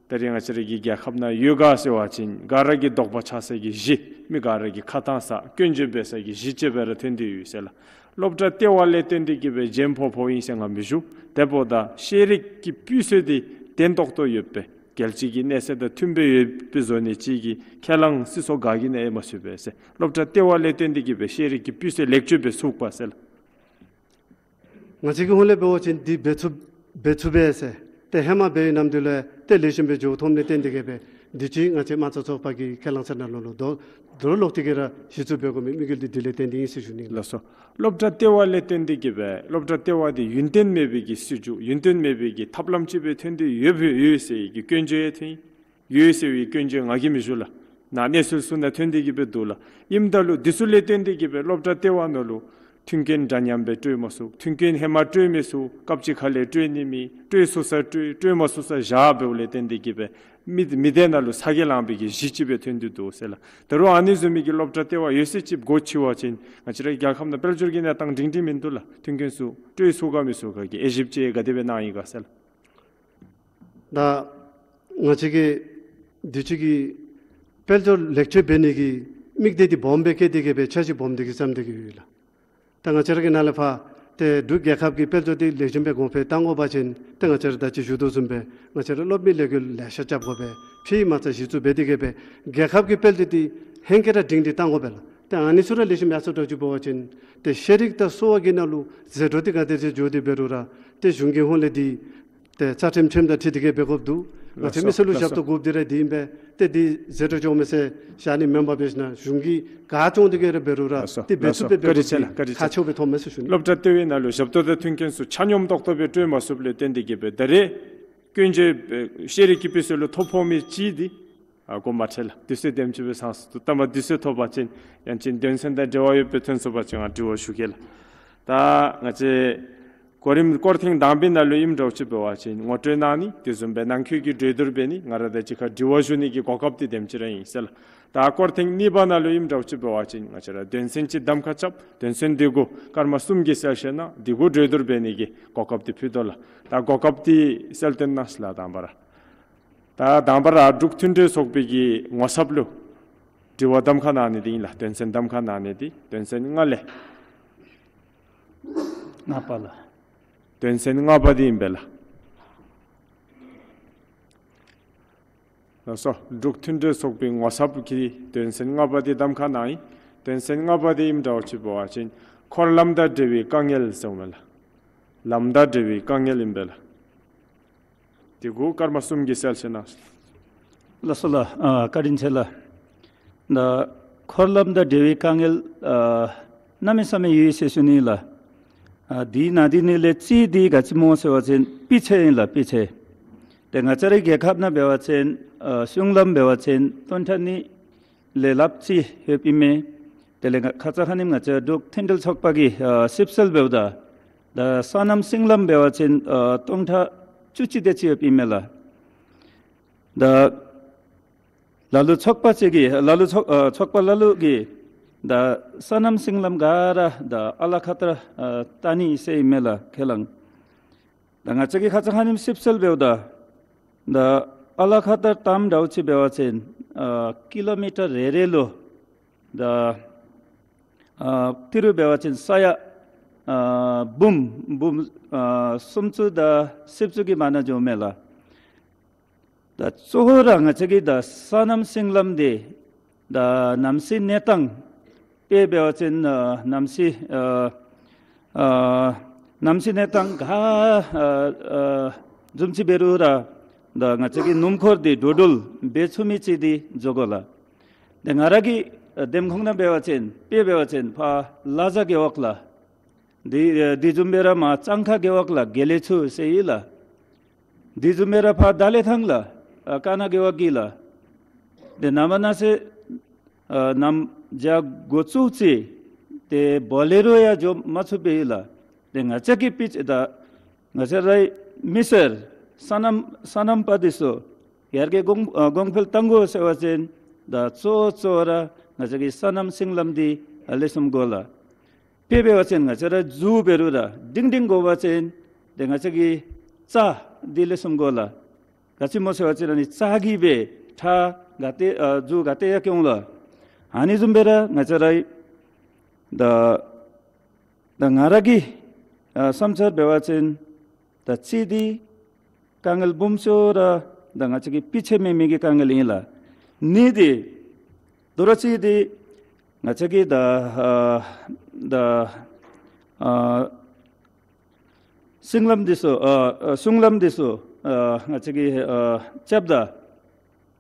ད་རེས་ང་བཅས་ར་གི་རྒྱལ་ཁབ་ནང་ཡོད་ག་ཟེར་བ་ཅིན་ག་ར་གི་དོགས་པ་ཆགས་ས་གི་གཞི་མི་ག་ར་གི་ཁ་གཏང་ས་སྐྱོན་བརྗོད་འབད་ས་གི་གཞི་ཅིག་སྦེ་ར་ཐོན་ཏེ་ཡོད་ཟེར་ལགས། སློབ་གྲྭ་ལྟེ་བ་ལས་བརྟེན་ཏེ་གི་སྦེ་རྒྱན་ཕོག་ཕོགཔ་ཨིན་ཟེར་ང་མི་ཞུ། དེ་འབདཝ་ད་ཤེས་རིག་གི་སྤུས་ཚད་འདི་བརྟན་ཏོག་ཏོ་ཡོདཔ་སྦེ་རྒྱལ་སྤྱི་གི་གནས་ཚད་དང་མཐུནམ་སྦེ་ཡོདཔ་སྦེ་བཟོ་ནི་ཅིག་གི་ཁས་བླངས་སྲིད་ཚོགས་ག་གིས་ནི་ཨེ་མ་ཚུགས་པས་ཟེར། སློབ་གྲྭ་ལྟེ་བ་ལས་བརྟེན་ཏེ་གི་སྦེ་ཤེས་རིག་གི་སྤུས་ཚད་ལེགས་བཅོས་འབད་ཚུགས་པ་ཟེར་ལགས། ང་བཅས་ཀྱི་ཧོངས་ལས་འབད་བ་ཅིན་འདི་འབད་ཚུགས་འབད་ཚུགས་པས་ཟེར། ཏེ་ཧེ་མ་འབད་བའི་ནམ་དུས་ལས་ཏེ་ལེགས་ཤོམ་སྦེ་འགྱོ་ཐོབ་ནི་ལས་བརྟེན་ཏེ་གིས་སྦེ་འདི་ཅིག་ང་བཅས་མ་རྩ་ཚོགས་པ་གི་ཁས་བླངས་ཚུ་ནང་ལུ་ལུ་དོ་དོ་རུང་ལོག་སྟེ་གིས་ར་གཞི་བཙུགས་འབད་དགོ་མི་དམིགས་ཡུལ་འདི་དེ་ལས་བརྟེན་ཏེ་ཨིན་ཟེར་ཞུ་ནི་ལགས། ལགས་སོ། སློབ་གྲྭ་ལྟེ་བ་ལས་བརྟེན་ཏེ་གིས་སྦེ་སློབ་གྲྭ་ལྟེ་བ་འདི་ཡུན་བརྟན་མེད་པའི་གི་སྲིད་བྱུས་ཡུན་བརྟན་མེད་པའི་གི་ཐབས་ལམ་ཅིག་སྦེ་ཐོན་ཏེ་ཡོད་པའི་ཡོད་ཟེར་གྱི་སྐྱོན་བརྗོད་ཡང་ཐོན་ཡོད་ཟེར་བའི་སྐྱོན་བརྗོད་ང་གིས་མི་ཞུ་ལགས། ནཱ་གནས་ཚུལ་ཚུ་ནང་ཐོན་ཏེ་གིས་སྦེ་འདུག་ལགས། ཨིནམ་ད་ལུ་འདི་ཚུ་ལས་བརྟེན་ཏེ་གིས་སྦེ་སློབ་གྲྭ་ལྟེ་བ་ནང་ལུ་མཐུན་རྐྱེན་འདྲ་མཉམ་སྦེ་སྤྲོད་མ་ཚུགས། མཐུན་རྐྱེན་ཧེ་མ་སྤྲོད་མི་ཚུ་སྐབས་ཅིག་ཁ་ལས་སྤྲོད་ནི་མེད། སྤྲོད་ཚུགས་ས་སྤྲོད་སྤྲོད་མ་ཚུགས་ས་བཞག་འབདཝ་ལས་བརྟེན་ཏེ་གིས་སྦེ་མི་མི་སྡེ་ནང་ལུ་ཚ་གྱང་ལངས་པའི་གི་གཞི་ཅིག་སྦེ་ཐོན་ཏེ་འདུག་ཟེར་ལགས། ད་རུང་ཨ་ནི་བཟུམ་མའི་གི་སློབ་གྲྭ་ལྟེ་བ་ཡོད་ཚད་ཅིག་སྒོ་ཕྱེ་བ་ཅིན་ང་བཅས་ར་རྒྱལ་ཁབ་ནང་དཔལ་འབྱོར་གྱི་གནས་སྟངས་སྒྲིང་སྒྲིང་མིན་འདུག་ལགས། མཐུན་རྐྱེན་ཚུ་སྤྲོད་ཚུགས་ག་མི་ཚུགས་ག་གི་དབྱེ་ཞིབ་ཅིག་ག་དེ་སྦེ་གནང་ཡི་ག་ཟེར་ལགས། ད་ང་བཅས་ཀྱི་འདི་ཅིག་གི་དཔལ་འབྱོར་ལེགས་བཅོས་འབད་ནི་གི་དམིགས་གཏད་འདི་སྦོམ་སྦེ་བསྐྱེད་དེ་གིས་སྦེ་འཆར་གཞི་སྦོམ་འདི་གིས་བརྩམས་ཏེ་གིས་ཡོད་ལགས། ད་ང་བཅས་ར་གི་ནང་ལས་ཕར་ཏེ་འབྲུག་རྒྱལ་ཁབ་ཀྱི་དཔལ་འབྱོར་འདི་ལེགས་ཤོམ་སྦེ་གོང་འཕེལ་གཏང་དགོ་པ་ཅིན་ཏེ་ང་བཅས་ར་ད་ཅི་ཞུ་དོ་བཟུམ་སྦེ་ང་བཅས་ར་སློབ་མི་ལས་འགུལ་ལེ་ཤ་རྐྱབ་དགོ་པས། ཕྱི་མ་རྩ་གཞི་བཙུགས་འབད་དེ་གིས་སྦེ་རྒྱལ་ཁབ་ཀྱི་དཔལ་འབྱོར་འདི་ཧེང་སྐལ་ར་སྒྲིང་སྒྲི་གཏང་དགོ་པས་ལགས། ཏེ་ཨ་ནི་ཚུ་ར་ལེགས་ཤོམ་ཡར་སོང་འགྱོ་བཅུག་པ་ཅིན་ཏེ་ཤེས་རིག་དང་གསོ་བ་གི་ནང་ལུ་ཟད་འགྲོ་འདི་ག་དེ་ཅིག་འགྱོ་སྟེ་འབད་རུང་ར་ཏེ་གཞུང་གི་ཧོངས་ལས་འདི་ཏེ་རྩ་ཁྲིམས་ཁྲིམས་དང་འཁྲིལ་ཏེ་གིས་སྦེ་དགོཔ་འདུག། ང་བཅས་མི་སེར་ལུ་ཞབས་ཏོག་དགོཔ་འདི་ར་འདི་ཨིན་པས། ཏེ་འདི་ཟད་འགྲོ་འགྱོ་མི་ཚུ་བཞག་ནི་མེན་པར་འབད་ཞིན་ན་གཞུང་གིས་ག་སྐྱོང་སྟེ་གིས་ར་འབད་རུང་ར་ཏེ་འབད་ཚུགསཔ་སྦེ་འབད་དགོཔ་འདི་ཁག་ཆེཝ་སྦེ་མཐོངམ་མས་ཟེར་ཞུ་ནི། སློབ་གྲྭ་ལྟེ་བའི་ནང་ལུ་ཞབས་ཏོག་དང་མཐུན་རྐྱེན་ཚུ་ཆ་སྙོམས་ཏོག་ཏོ་སྦེ་སྤྲོད་མ་ཚུགསཔ་ལས་བརྟེན་ཏེ་གིས་སྦེ་ད་རེས་སྐྱོན་བརྗོད་ཤེས་རིག་གི་དཔེ་ཚུ་ལུ་ཐོ་ཕོག་མི་ཅིག་འདི་ཨ་གོ་མ་ཆོད་ལགས། དུས་ཚོད་དེམ་ཅིག་སྦེ་ཚང་སོང་། ད་མ་དུས་ཚོད་ཐོབ་པ་ཅིན་ཡང་ཅིན་དོན་ཚན་དང་འབྲེལ་བ་ཡོད་པའི་ཐོན་སོང་པ་ཅིན་ང་དྲི་བ་ཞུ་གེ་ལགས། ད་ང་བཅས་གོ་རིམ་སྐོར་ཐེངས་དང་པའི་ནང་ལུ་ཨིནམ་འདྲཝ་ཅིག་འབད་བ་ཅིན་ངོ་སྤྲོད་གནང་ནི་དེ་བཟུམ་སྦེ་ནང་འཁོད་ཀྱི་གྲོས་བསྡུར་འབད་ནི་ང་ར་དང་གཅིག་ཁར་དྲི་བ་ཞུ་ནི་གི་གོ་སྐབས་འདི་དེམ་ཅིག་ར་ཨིན་ཟེར་ལགས། ད་སྐོར་ཐེངས་གཉིས་པ་ནང་ལུ་ཨིནམ་འདྲཝ་ཅིག་འབད་བ་ཅིན་ང་བཅས་ར་དོན་ཚན་ཅིག་གདམ་ཁ་རྐྱབ། དོན་ཚན་འདི་གུ་སྐར་མ་གསུམ་གྱི་གསལ་བཤད་གནང་། འདི་གུ་གྲོས་བསྡུར་འབད་ནི་གི་གོ་སྐབས་འདི་ཕུལ་དོ་ལགས། ད་གོ་སྐབས་འདི་གསལ་སྟོན་གནང་ཞིག་ལགས། དང་པ་ར་ད་དང་པ་ར་འབྲུག་མཐུན་འབྲེལ་ཚོགས་པའི་གི་ངོ་ཚབ་ལུ་དྲི་བ་གདམ་ཁ་གནང་ནི་འདི་ཨིན་ལགས། དོན་ཚན་གདམ་ཁ་གནང་ནི་འདི་དོན་ཚན་ལྔ་ལས་ལྔ་པ་ལགས། དོན་ཚན་ལྔ་པ་འདི་ཨིན་པས་ལགས། ལགས་སོ། འབྲུག་མཐུན་འབྲེལ་ཚོགས་པའི་ངོ་ཚབ་ཀྱིས་དོན་ཚན་ལྔ་པ་འདི་གདམ་ཁ་གནང་ཡི། དོན་ཚན་ལྔ་པ་འདི་ཨིནམ་འདྲཝ་ཅིག་འབད་བ་ཅིན་འཁོར་ལམ་དང་འབྲེལ་བའི་དཀའ་ངལ་ཟེརཝ་མས་ལགས། ལམ་དང་འབྲེལ་བའི་དཀའ་ངལ་ཨིན་པས་ལགས། དེ་གུ་སྐར་མ་གསུམ་གྱི་གསལ་བཤད་གནང་། ལགས་སོ་ལགས། ཨ་བཀའ་དྲིན་ཆེ་ལགས། ད་འཁོར་ལམ་དང་འབྲེལ་བའི་དཀའ་ངལ་ཨ་གནམ་མེད་ས་མེད་ཡོད་ཟེར་ཞུ་ནི་ལགས། ཨ་དེ་ནང་འདི་ནང་ལས་གཅིག་འདི་ག་ཅི་སྨོ་ཟེར་བ་ཅིན་སྤུས་ཚད་ཨིན་ལགས། སྤུས་ཚད། ཏེ་ང་བཅས་རའི་རྒྱལ་ཁབ་ནང་འབད་བ་ཅིན་ཨ་གཞུང་ལམ་འབད་བ་ཅིན་སྟོང་ཕྲག་གཉིས་ལས་ལྷགཔ་ཅིག་ཡོདཔ་ཨིན་མས། དེ་ལས་ང་ཁ་ཙ་ཁ་ཉིནམ་ང་བཅས་འབྲུག་མཐུན་འབྲེལ་ཚོགས་པ་གིས་ཨ་ཞིབ་འཚོལ་འབདཝ་ད་ད་སོ་ནམ་ཤིང་ལམ་འབད་བ་ཅིན་ཨ་སྟོང་ཕྲག་བཅུ་གཅིག་དེ་ཅིག་ཡོདཔ་ཨིན་མས་ལགས། ད་ལ་ལུ་ཚོགས་པ་ཅིག་གིས་ལ་ལུ་ཚོགས་ཨ་ཚོགས་པ་ལ་ལུ་གིས་ད་སོ་ནམ་ཤིང་ལམ་ག་ར་ད་ཨ་ལ་ཁ་ཐར་ཨ་བལྟ་ནི་ཟེར་ཨིན་མས་ལགས། ཁས་བླངས། ད་ང་བཅས་ཀྱིས་ཁ་ཙ་ཁ་ཉིནམ་ཞིབ་འཚོལ་འབདཝ་ད་ད་ཨ་ལ་ཁ་ཐར་བལྟཝ་ད་ཅིག་འབད་བ་ཅིན་ཨ་ཀི་ལོ་མི་ཊར་རེ་རེ་ལུ་ད་ཨ་ཏི་རུ་འབད་བ་ཅིན་ས་ཡ་ཨ་འབུམ་འབུམ་ཨ་སུམ་ཅུ་དང་བཞི་བཅུ་གི་མ་ན་འགྱོཝ་མས་ལགས། ད་གཙོ་བོ་ར་ང་བཅས་ཀྱི་ད་སོ་ནམ་ཤིང་ལམ་འདི་ད་གནམ་གཤིས་གནས་སྟངས་དཔེ་འབད་བ་ཅིན་ཨ་གནམ་གཤིས་ཨ་ཨ་གནམ་གཤིས་གནས་སྟངས་ག་ཨ་ཨ་བཟུམ་ཅིག་འབད་རུང་ར་ད་ང་བཅས་ཀྱི་སྣུམ་འཁོར་འདི་འགྲོ་འགྲུལ་འབད་ཚུགས་མི་ཅིག་འདི་འགྱོ་དགོ་ལགས། ཏེ་ང་ར་གི་ཨ་འདེམས་ཁོངས་ནང་འབད་བ་ཅིན་དཔེ་འབད་བ་ཅིན་ཕར་ལ་བཟའ་རྒེད་འོག་ལགས། དེ་ཨ་དེ་བཟུམ་སྦེ་ར་མར་གཙང་ཁ་རྒེད་འོག་ལགས། དགེ་ལེགས་ཆུ་ཟེར་ཡི་ལགས། དེ་བཟུམ་སྦེ་ར་ཕར་དྭ་ལེ་ཐང་ལགས། ཨ་ཀ་ན་རྒེད་འོག་གི་ལགས། ཏེ་ནངས་པ་གནངས་ཚེ་ཨ་གནམ་བྱཱར་འགོ་བཙུགས་ཅི། ཏེ་བོ་ལེ་རོ་ཡང་འགྱོ་མ་ཚུགས་པས་ལགས། ཏེ་ང་བཅས་ཀྱི་དཔེ་ཆ་ད་ང་བཅས་རའི་མི་སེར་སོ་ནམ་སོ་ནམ་པ་འདི་ཚུ་ཡར་རྒྱས་གོང་ཨ་གོང་འཕེལ་གཏང་དགོ་ཟེར་བ་ཅིན་ད་གཙོ་གཙོ་ར་ང་བཅས་ཀྱི་སོ་ནམ་ཤིང་ལམ་འདི་ཨ་ལེགས་ཤོམ་དགོ་ལགས། དཔེ་འབད་བ་ཅིན་ང་བཅས་ར་གཟུགས་འབད་རུང་ར་སྒྲིང་སྒྲིང་དགོ་པ་ཅིན་ཏེ་ང་བཅས་ཀྱི་རྩ་འདི་ལེགས་ཤོམ་དགོ་ལགས། ག་ཅི་སྨོ་ཟེར་བ་ཅིན་ཨ་ནི་རྩ་གིས་སྦེ་ཁྲག་ག་ཏེ་ཨ་གཟུགས་ག་ཏེ་ཡང་སྐྱོང་ལགས། ཨ་ནི་བཟུམ་སྦེ་ར་ང་བཅས་ར་ད་ད་ང་ར་གི་ཨ་བསམ་འཆར་འབད་བ་ཅིན་ད་གཅིག་འདི་དཀའ་ངལ་སྦོམ་ཤོས་ར་ད་ང་བཅས་ཀྱི་སྤུས་ཚད་མེད་མི་གི་དཀའ་ངལ་ཨིན་ལགས། གཉིས་འདི་དོ་རུང་གཅིག་འདི་ང་བཅས་ཀྱི་ད་ཨ་ད་ཨ་ཤིང་ལམ་འདི་ཚུ་ཨ་ཨ་གཞུང་ལམ་འདི་ཚུ་ ཨ་ང་བཅས་ཀྱིས་ཨ་རྐྱབ་ད་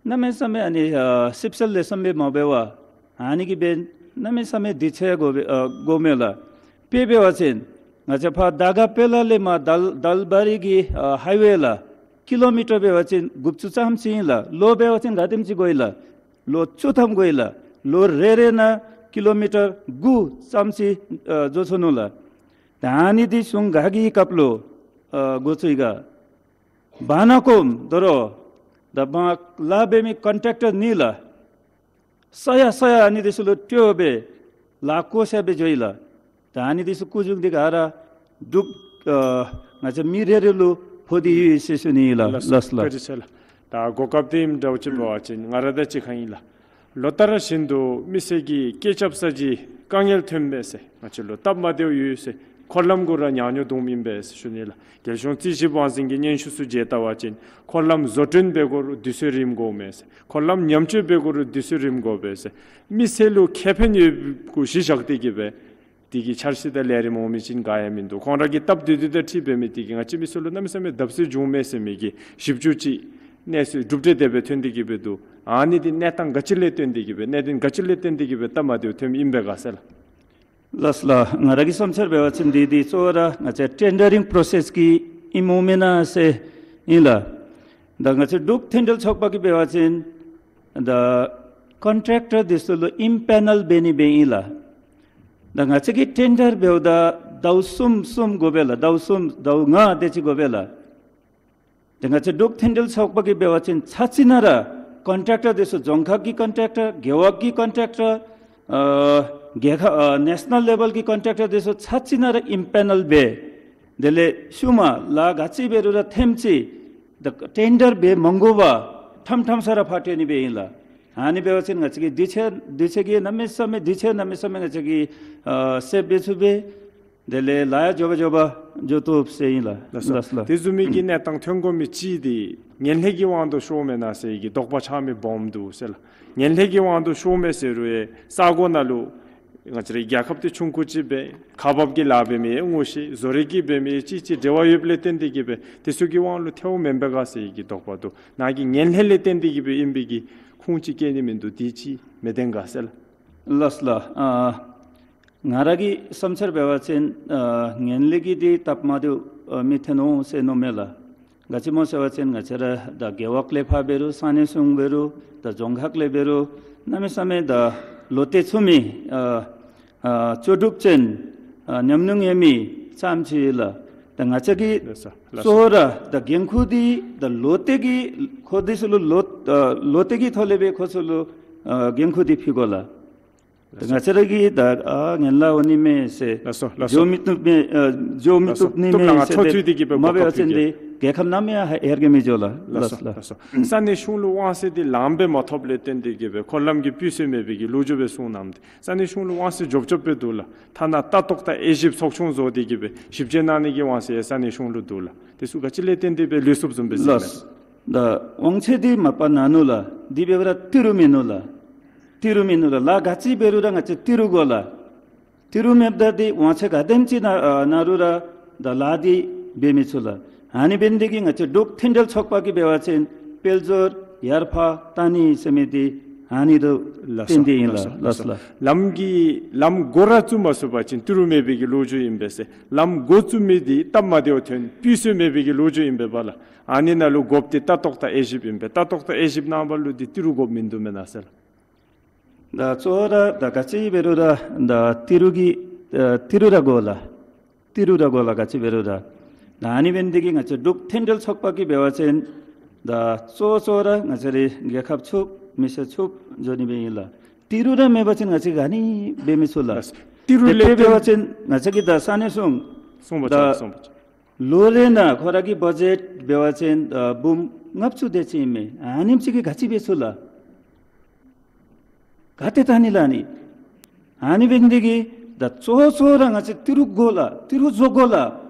གནམ་མེད་ས་མེད་ཨ་ནི་ཨ་སིབ་སིལ་ལེགས་ཤོམ་སྦེ་མ་འབད་བར་ཨ་ནི་གིས་འབད་གནམ་མེད་ས་མེད་དུས་ཚོད་འགོར་བས་ཨ་འགོརཝ་མས་ལགས། དཔེ་འབད་བ་ཅིན་ང་བཅས་ཕར་དར་དཀར་དཔལ་ལ་ལས་མར་དལ་དལ་བ་རི་གི་ཨ་ཧའི་ཝེ་ལགས་ཀི་ལོ་མི་ཊར་འབད་བ་ཅིན་དགུ་བཅུ་ཙམ་ཅིག་ཨིན་ལགས། ལོ་འབད་བ་ཅིན་ག་དེམ་ཅིག་འགོར་ཡི་ལགས། ལོ་བཅུ་ཐམ་འགོར་ཡི་ལགས། ལོ་རེ་རེ་ནང་ཀི་ལོ་མི་ཊར་དགུ་ཙམ་ཅིག་ཨ་འགྱོ་ཚུགས་ནུག་ལགས། ད་ཨ་ནི་འདི་གཞུང་ག་གི་སྐབས་ལུ་ཨ་འགོ་བཙུགས་ཡི་ག། བར་ན་ཀོམ་དོ་རུང་ད་བར་ལཱ་འབད་མི་ཀོན་ཊེཀ་ཊར་ཨིན་ལགས། ས་ཡ་ས་ཡ་ཨ་ནི་འདི་ཚུ་ལུ་སྤྲོད་སྦེ་ལཱ་བཀོ་བཞག་སྦེ་འགྱོ་ཡི་ལགས། ད་ཨ་ནི་འདི་ཚུ་སྐུ་གཞུང་འདི་ག་ར་འབྲུག་ཨ་ང་བཅས་མི་རེ་རེ་ལུ་ཕོག་སྟེ་ཡོད་ཟེར་ཞུ་ནི་ཨིན་ལགས། ལགས་སོ། ལགས་སོ་ལགས། བཀའ་དྲིན་ཆེ་ལགས། ད་གོ་སྐབས་འདི་ཨིནམ་འདྲཝ་ཅིག་འབད་བ་ཅིན་ང་ར་དང་གཅིག་ཁར་ཨིན་ལགས། ལོ་ལྟར་བཞིན་དུ་མི་སེར་གྱིས་སྐད་རྐྱབ་ས་ཅིག་དཀའ་ངལ་ཐོན་པས་ཟེར། ང་བཅས་ལུ་སྟབས་མ་བདེཝ་ཡོད་ཟེར། འཁོར་ལམ་གུ་ར་ཉག་ཉོག་འདུག་མི་ཨིན་པས་ཟེར་ཞུ་ནི་ལགས། རྒྱལ་གཞུང་རྩིས་ཞིབ་དབང་འཛིན་གྱི་སྙན་ཞུ་ཚུ་མཇལ་བལྟ་བ་ཅིན་འཁོར་ལམ་བཟོ་སྐྲུན་འབད་དགོ་རུང་དུས་ཚོད་རིངམ་འགོརཝ་མས་ཟེར། འཁོར་ལམ་ཉམས་བཅོས་འབད་དགོ་རུང་དུས་ཚོད་རིངམ་འགོརཝ་མས་ཟེར། མི་སེར་ལུ་ཁེ་ཕན་ཡོདཔ་གུ་གཞི་བཞག་སྟེ་གི་སྦེ་དེ་གི་འཆར་གཞི་དང་ལས་རིམ་འོང་མི་ཅིག་ག་ཡང་མིན་འདུག། ཁོང་ར་གི་སྟབས་བདེ་བདེ་དང་འཁྲིལ་འབད་མི་དེ་གིས་ང་བཅས་མི་སེར་ལུ་གནམ་མེད་ས་མེད་བརྡབ་གསིག་བྱུངམ་མས་ཟེར་མི་གི་ཞིབ་འཚོལ་ཅིག་གནས་ཚུལ་གྲུབ་འབྲས་དེ་སྦེ་ཐོན་ཏེ་གི་སྦེ་འདུག། ཨ་ནི་འདི་གནས་སྟངས་ག་ཅི་ལས་བརྟེན་ཏེ་གི་སྦེ་གནད་དོན་ག་ཅི་ལས་བརྟེན་ཏེ་གི་སྦེ་སྟབས་མ་བདེཝ་ཐོནམ་ཨིན་པས་ག་ཟེར་ལགས། ལགས་ལགས། ང་ར་གི་བསམ་འཆར་འབད་བ་ཅིན་འདི་འདི་གཙོ་བོ་ར་ང་བཅས་ཊེན་ཌར་རིང་པོ་རོ་སེསི་གི་ཨིནམ་འོང་མེན་ན་ཟེར་ཨིན་ལགས། ད་ང་བཅས་འབྲུག་མཐུན་འབྲེལ་ཚོགས་པ་གིས་འབད་བ་ཅིན་ད་ཀོན་ཊེཀ་ཊར་འདི་ཚུ་ལུ་ཨིམ་པེ་ནཱལ་འབད་ནི་སྦེ་ཨིན་ལགས། ད་ང་བཅས་ཀྱིས་ཊེན་ཌར་འབདཝ་ད་ཟླཝ་གསུམ་གསུམ་འགོར་བས་ལགས། ཟླཝ་གསུམ་ཟླཝ་ལྔ་དེ་ཅིག་འགོར་བས་ལགས། ཏེ་ང་བཅས་འབྲུག་མཐུན་འབྲེལ་ཚོགས་པ་གིས་འབད་བ་ཅིན་ཚར་གཅིག་ནང་ར་ཀོན་ཊེཀ་ཊར་འདི་ཚུ་རྫོང་ཁག་གི་ཀོན་ཊེཀ་ཊར་རྒེད་འོག་གི་ཀོན་ཊེཀ་ཊར་ཨ་རྒྱལ་ཁབ་ཨ་ནེ་ཤ་ནཱལ་ལེ་བཱལ་གྱི་ཀོན་ཊེཀ་ཊར་འདི་ཚུ་ཚར་གཅིག་ནང་ར་ཨིམ་པེ་ནཱལ་འབད། དེ་ལས་ཤུལ་མ་ལཱ་ག་ཅི་འབད་རུང་ར་ཐེངས་གཅིག་ད་ཊེན་ཌར་འབད་མ་དགོ་པར་ཐམ་ཐམ་ས་ར་ཕར་སྤྲོད་ནི་སྦེ་ཨིན་ལགས། ཨ་ནི་འབད་བ་ཅིན་ང་བཅས་ཀྱི་དུས་ཚོད་དུས་ཚོད་ཀྱི་གནམ་མེད་ས་མེད་དུས་ཚོད་གནམ་མེད་ས་མེད་ང་བཅས་ཀྱིས་ཨ་སེབ་འབད་ཚུགས་པས། དེ་ལས་ལཱ་ཡང་མགྱོགས་པ་མགྱོགས་པ་འགྱོ་བཏུབ་ཟེར་ཨིན་ལགས། ལགས་སོ། ལགས་ལགས། དེ་བཟུམ་མའི་གི་གནས་སྟངས་ཐོན་དགོ་མི་ཅིག་འདི་ངན་ལྷད་ཀྱི་དབང་དུ་ཤོརཝ་མེན་ན་ཟེར་གྱི་དོགས་པ་ཆགས་མི་སྦོམ་འདུག་ཟེར་ལགས། ངན་ལྷད་ཀྱི་དབང་དུ་ཤོརཝ་མས་ཟེར་རུང་ཡང་ས་གོ་ནང་ལུ་ང་བཅས་རའི་རྒྱལ་ཁབ་འདི་ཆུང་ཀུ་ཅིག་སྦེ་ཁག་འབག་གི་ལཱ་འབད་མི་ཡང་ངོ་ཤེས། བཟོ་རིག་གི་འབད་མི་ཡང་ཅིག་ཅིག་འབྲེལ་བ་ཡོདཔ་ལས་བརྟེན་ཏེ་གི་སྦེ་དེ་ཚུ་གི་དབང་ལུ་ཐལཝ་མེན་པས་ག་ཟེར་གྱི་དོགས་པ་འདུག། ནཱ་གི་ངན་ལྷད་ལས་བརྟེན་ཏེ་གི་སྦེ་ཨིན་པའི་གི་ཁུངས་ཅིག་བཀལ་ནི་མིན་འདུག། དེ་ཅིག་མི་བདེན་ག་ཟེར་ལགས། ལགས་ལགས། ཨ་ང་ར་གི་བསམ་འཆར་འབད་བ་ཅིན་ཨ་ངན་ལྷད་ཀྱི་འདི་སྟབས་མ་བདེཝ་ཨ་མི་ཐོན་འོང་ཟེར་མནོཝ་མས་ལགས། ག་ཅི་སྨོ་ཟེར་བ་ཅིན་ང་བཅས་ར་ད་རྒེད་འོག་ལས་ཕར་འབད་རུང་ས་གནས་གཞུང་འབད་རུང་ད་རྫོང་ཁག་ལས་འབད་རུང་གནམ་མེད་ས་མེད་ད་བློ་གཏད་ཚུགས་མི་ཨ་ཨ་ལྕོགས་གྲུབ་ཅན་ཨ་ཉམས་མྱོང་ཡོད་མི་ཙམ་ཅིག་ལགས། ད་ང་བཅས་ཀྱི་ལགས་སོ། ལགས་སོ། གཙོ་བོ་ར་ད་འགན་ཁུར་འདི་ད་བློ་གཏད་ཀྱི་ཁོང་འདི་ཚུ་ལུ་བློ་ཨ་བློ་གཏད་ཀྱི་ཐོག་ལས་སྦེ་ཁོང་ཚུ་ལུ་ཨ་འགན་ཁུར་འདི་ཕུལ་དགོ་ལགས། ད་ང་བཅས་ར་གིས་ད་ཨ་ངན་ལྷད་འོང་ནི་མས་ཟེར་ལགས་སོ། ལགས་སོ། འགྱོ་མི་བཏུབ་མས་ཨ་འགྱོ་མི་ལགས་སོ། བཏུབ་ནི་མས་ཟེར་ཏེ་མ་འབད་བ་ཅིན་འདི་རྒྱལ་ཁབ་ནམ་ཡང་ཧེ་ཧེར་གེ་མི་འགྱོ་ལགས། ལགས་སོ། ལགས་ལགས་སོ། ས་གནས་གཞུང་ལུ་དབང་ཚད་འདི་ལངམ་སྦེ་མ་ཐོབ་ལས་བརྟེན་ཏེ་གི་སྦེ་འཁོར་ལམ་གྱི་སྤུས་ཚད་མེད་པའི་གི་ལོ་རྒྱུས་སྦེ་གསུངས་གནངམ་འདི་ས་གནས་གཞུང་ལུ་དབང་ཚད་འཇོབ་འཇོབ་སྦེ་འདུག་ལགས། ཐ་ན་ལྟ་རྟོག་དང་དབྱེ་ཞིབ་ཚོགས་ཆུང་བཟོ་སྟེ་གི་སྦེ་ཞིབ་དཔྱད་གནང་ནི་གི་དབང་ཚད་ཡང་ས་གནས་གཞུང་ལུ་འདུག་ལགས། དེ་ཚུ་ག་ཅི་ལས་བརྟེན་ཏེ་སྦེ་ལུས་སོཔ་བཟུམ་སྦེ་ཟེར་ལགས། ད་དབང་ཚད་འདི་མ་པ་ནང་ནུག་ལགས། དེ་འབདཝ་ད་ཏི་རུ་མིན་ནུག་ལགས། ཏི་རུ་མིན་ནུག་ལགས། ལཱ་ག་ཅི་འབད་རུང་ར་ང་བཅས་ཏི་རུ་དགོ་ལགས། ཏི་རུ་མེདཔ་ད་འདི་དབང་ཚད་ག་དེམ་ཅིག་ནང་ཨ་ནང་རུང་ར་ད་ལཱ་འདི་འབད་མི་ཚུགས་ལགས། ཨ་ནི་འབད་ནི་འདི་གིས་ང་བཅས་འབྲུག་མཐུན་འབྲེལ་ཚོགས་པ་གིས་འབད་བ་ཅིན་དཔལ་འབྱོར་ཡར་འཕར་བཏང་ནི་ཟེར་མི་འདི་ཨ་ནི་ལུ་ལགས་སོ། བརྟེན་ཏེ་ཨིན་ལགས། ལགས་སོ། ལགས་ལགས། ལམ་གྱི་ལམ་འགོ་ར་བཙུགས་མ་ཚུགས་པ་ཅིན་ཏི་རུ་མེད་པའི་གི་ལོ་རྒྱུས་ཨིན་པས་ཟེར། ལམ་འགོ་བཙུགས་མི་འདི་སྟབས་མ་བདེཝ་ཐོན་སྤུས་ཚད་མེད་པའི་གི་ལོ་རྒྱུས་ཨིན་པས་པ་ལགས། ཨ་ནི་ནང་ལུ་དགོཔ་འདི་ལྟ་རྟོག་དང་དབྱེ་ཞིབ་ཨིན་པས། ལྟ་རྟོག་དང་དབྱེ་ཞིབ་གནང་བ་ལུ་འདི་ཏི་རུ་དགོཔ་མིན་འདུག་མེན་ན་ཟེར་ལགས། ད་གཙོ་བོ་ར་ད་ག་ཅི་འབད་རུང་ར་ད་ཏི་རུ་གི་ཨ་ཏི་རུ་ར་དགོ་ལགས། ཏི་རུ་ར་དགོ་ལགས། ག་ཅི་འབད་རུང་ར། ད་ཨ་ནི་འབད་ནི་འདི་གིས་ང་བཅས་འབྲུག་མཐུན་འབྲེལ་ཚོགས་པ་གིས་འབད་བ་ཅིན་ད་གཙོ་བོ་གཙོ་བོ་ར་ང་བཅས་རའི་རྒྱལ་ཁབ་ཚུགསཔ་མི་སེར་ཚུགསཔ་འགྱོ་ནི་སྦེ་ཨིན་ལགས། ཏི་རུ་ར་མེད་པ་ཅིན་ང་བཅས་ག་ནི་འབད་མི་ཚུགས་ལགས། ཏི་རུ་དེ་ལས་དཔེ་འབད་བ་ཅིན་ང་བཅས་ཀྱི་ད་ས་གནས་གཞུང་གསུངས་པ་ད་ཅིན་གསུངས་པ་ཅིན་ལོ་རེ་ནང་ཁོ་ར་གི་བ་ཇེཊ་འབད་བ་ཅིན་ཨ་འབུམ་ལྔ་བཅུ་དེ་ཅིག་ཨིན་མས། ཨ་ནེམ་ཅིག་གིས་ག་ཅི་འབད་ཚུགས་ལགས། ག་ཏེ་བཏང་ནི་ལགས་ནི། ཨ་ནི་འབད་ནི་འདི་གིས་ད་གཙོ་བོ་གཙོ་བོ་ར་ང་བཅས་ཏི་རུ་དགོ་ལགས། ཏི་རུ་བཟོ་དགོ་ལགས།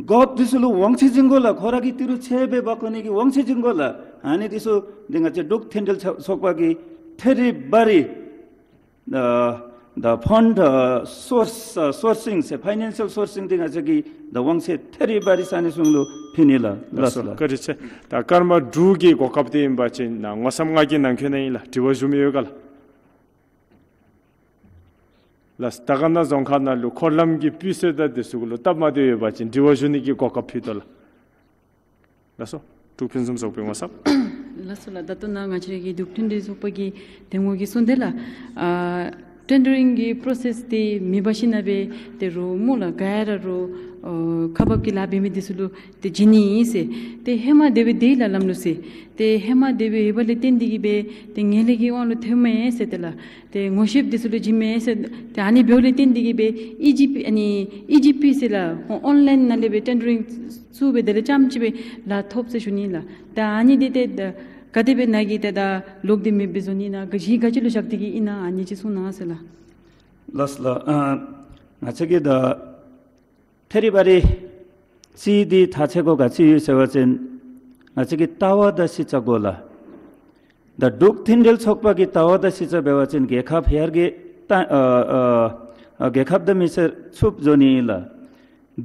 འགོཔ་འདི་ཚུ་ལུ་དབང་ཚད་བྱིན་དགོ་ལགས། ཁོ་ར་གི་ཏི་རུ་ཚད་སྦེ་འབག་འོང་ནི་གི་དབང་ཚད་བྱིན་དགོ་ལགས། ཨ་ནི་འདི་ཚུ་འདི་ང་བཅས་འབྲུག་མཐུན་འབྲེལ་ཚོགས་ཚོགས་པ་གིས་ཐད་རི་བ་རི་ཨ་ ད་ཕཱནཌ་ཨ་སོརསི་ཨ་སོར་སིང་ཟེར་ཕའི་ནན་སི་ཡལ་སོར་སིང་འདི་ང་བཅས་ཀྱིས་ད་དབང་ཚད་ཐེ་རི་བ་རི་ས་གནས་གཞུང་ལུ་ཕུལ་ནི་ལགས། ལགས་སོ། ལགས་སོ། བཀའ་དྲིན་ཆེ། ད་སྐར་མ་དྲུག་གི་གོ་སྐབས་འདི་ཨིན་པ་ཅིན་ནཱ་མངོན་སུམ་ང་གིས་གནང་བཀོད་གནང་ཡི་ལགས། དྲི་བ་ཞུ་མི་ཡོད་ག་ལགས། ལགས། དར་དཀར་ན་རྫོང་ཁག་ནང་ལུ་འཁོར་ལམ་གྱི་སྤུས་ཚད་དང་དེ་ཚུ་གུ་ལུ་སྟབས་མ་བདེཝ་ཡོད་པ་ཅིན་དྲི་བ་ཞུ་ནི་གི་གོ་སྐབས་ཕུལ་དོ་ལགས། ལགས་སོ། འབྲུག་ཕུན་སུམ་ཚོགས་པའི་ངོ་ཚབ། ལགས་སོ་ལགས། ད་ལྟོ་ནཱ་ང་བཅས་རའི་གི་འབྲུག་མཐུན་སྒྲིལ་ཚོགས་པ་གི་གདམ་ངོ་གིས་གསུངས་དེ་ལགས། ཨ་ཊེན་ཌར་རིང་གི་པྲོ་སེསི་འདི་མེདཔ་ཞིན་ན་སྦེ་ཏེ་རོགས་སྨོ་ལགས། ག་ར་རོགས་ཨ་ཁག་འབག་གི་ལཱ་འབད་མི་འདི་ཚུ་ལུ་ཏེ་བྱིན་ནི་ཨིན་ཟེར། ཏེ་ཧེ་མ་དེ་སྦེ་དེ་ལགས་ལམ་ལུགས་ཟེར། ཏེ་ཧེ་མ་དེ་སྦེ་ཡོདཔ་ལས་བརྟེན་ཏེ་གིས་སྦེ་ཏེ་ངན་ལྷད་ཀྱི་དབང་ལུ་ཐལཝ་མས་ཟེར་ཏེ་ལགས། ཏེ་ངོ་ཤེསཔ་འདི་ཚུ་ལུ་བྱིནམ་མས་ཟེར། ཏེ་ཨ་ནི་འབདཝ་ལས་བརྟེན་ཏེ་གིས་སྦེ་ཨི་ཇི་པི་ཨ་ནི་ཨི་ཇི་པི་ཟེར་ལགས། ཨོན་ལཱའིན་ནང་ལས་སྦེ་ཊེན་ཌར་རིང་བཙུགས་སྦེ་དེ་ལས་རྐྱངམ་ཅིག་སྦེ་ལཱ་ཐོབ་ཟེར་ཞུ་ནི་ལགས། ད་ཨ་ནི་འདི་ཏེ་ད་ག་དེ་སྦེ་ནཱ་གིས་ཏེ་ད་ལོག་སྟེ་མེདཔ་སྦེ་བཟོ་ནི་ཨིན་ན་ག་གཞི་ག་ཅི་ལུ་བཞག་སྟེ་གིས་ཨིན་ན་ཨ་ནི་ཅིག་གསུང་གནང་ཟེར་ལགས། ལགས་སོ་ལགས། ཨ་ང་བཅས་ཀྱིས་ད་ཐེ་རི་བ་རི་རྩིས་འདི་ཐག་བཅད་དགོཔ་ག་ཅི་ཡོད་ཟེར་བ་ཅིན་ང་བཅས་ཀྱི་ལྟ་བ་དང་གཞི་བཅའ་དགོ་ལགས། ད་འབྲུག་མཐུན་སྒྲིལ་ཚོགས་པ་གི་ལྟ་བ་དང་གཞི་བཅའ་འབད་བ་ཅིན་རྒྱལ་ཁབ་ཡར་རྒྱས་ད་ཨ་ཨ་ཨ་རྒྱལ་ཁབ་དང་མི་སེར་ཚུགསཔ་བཟོ་ནི་ཨིན་ལགས།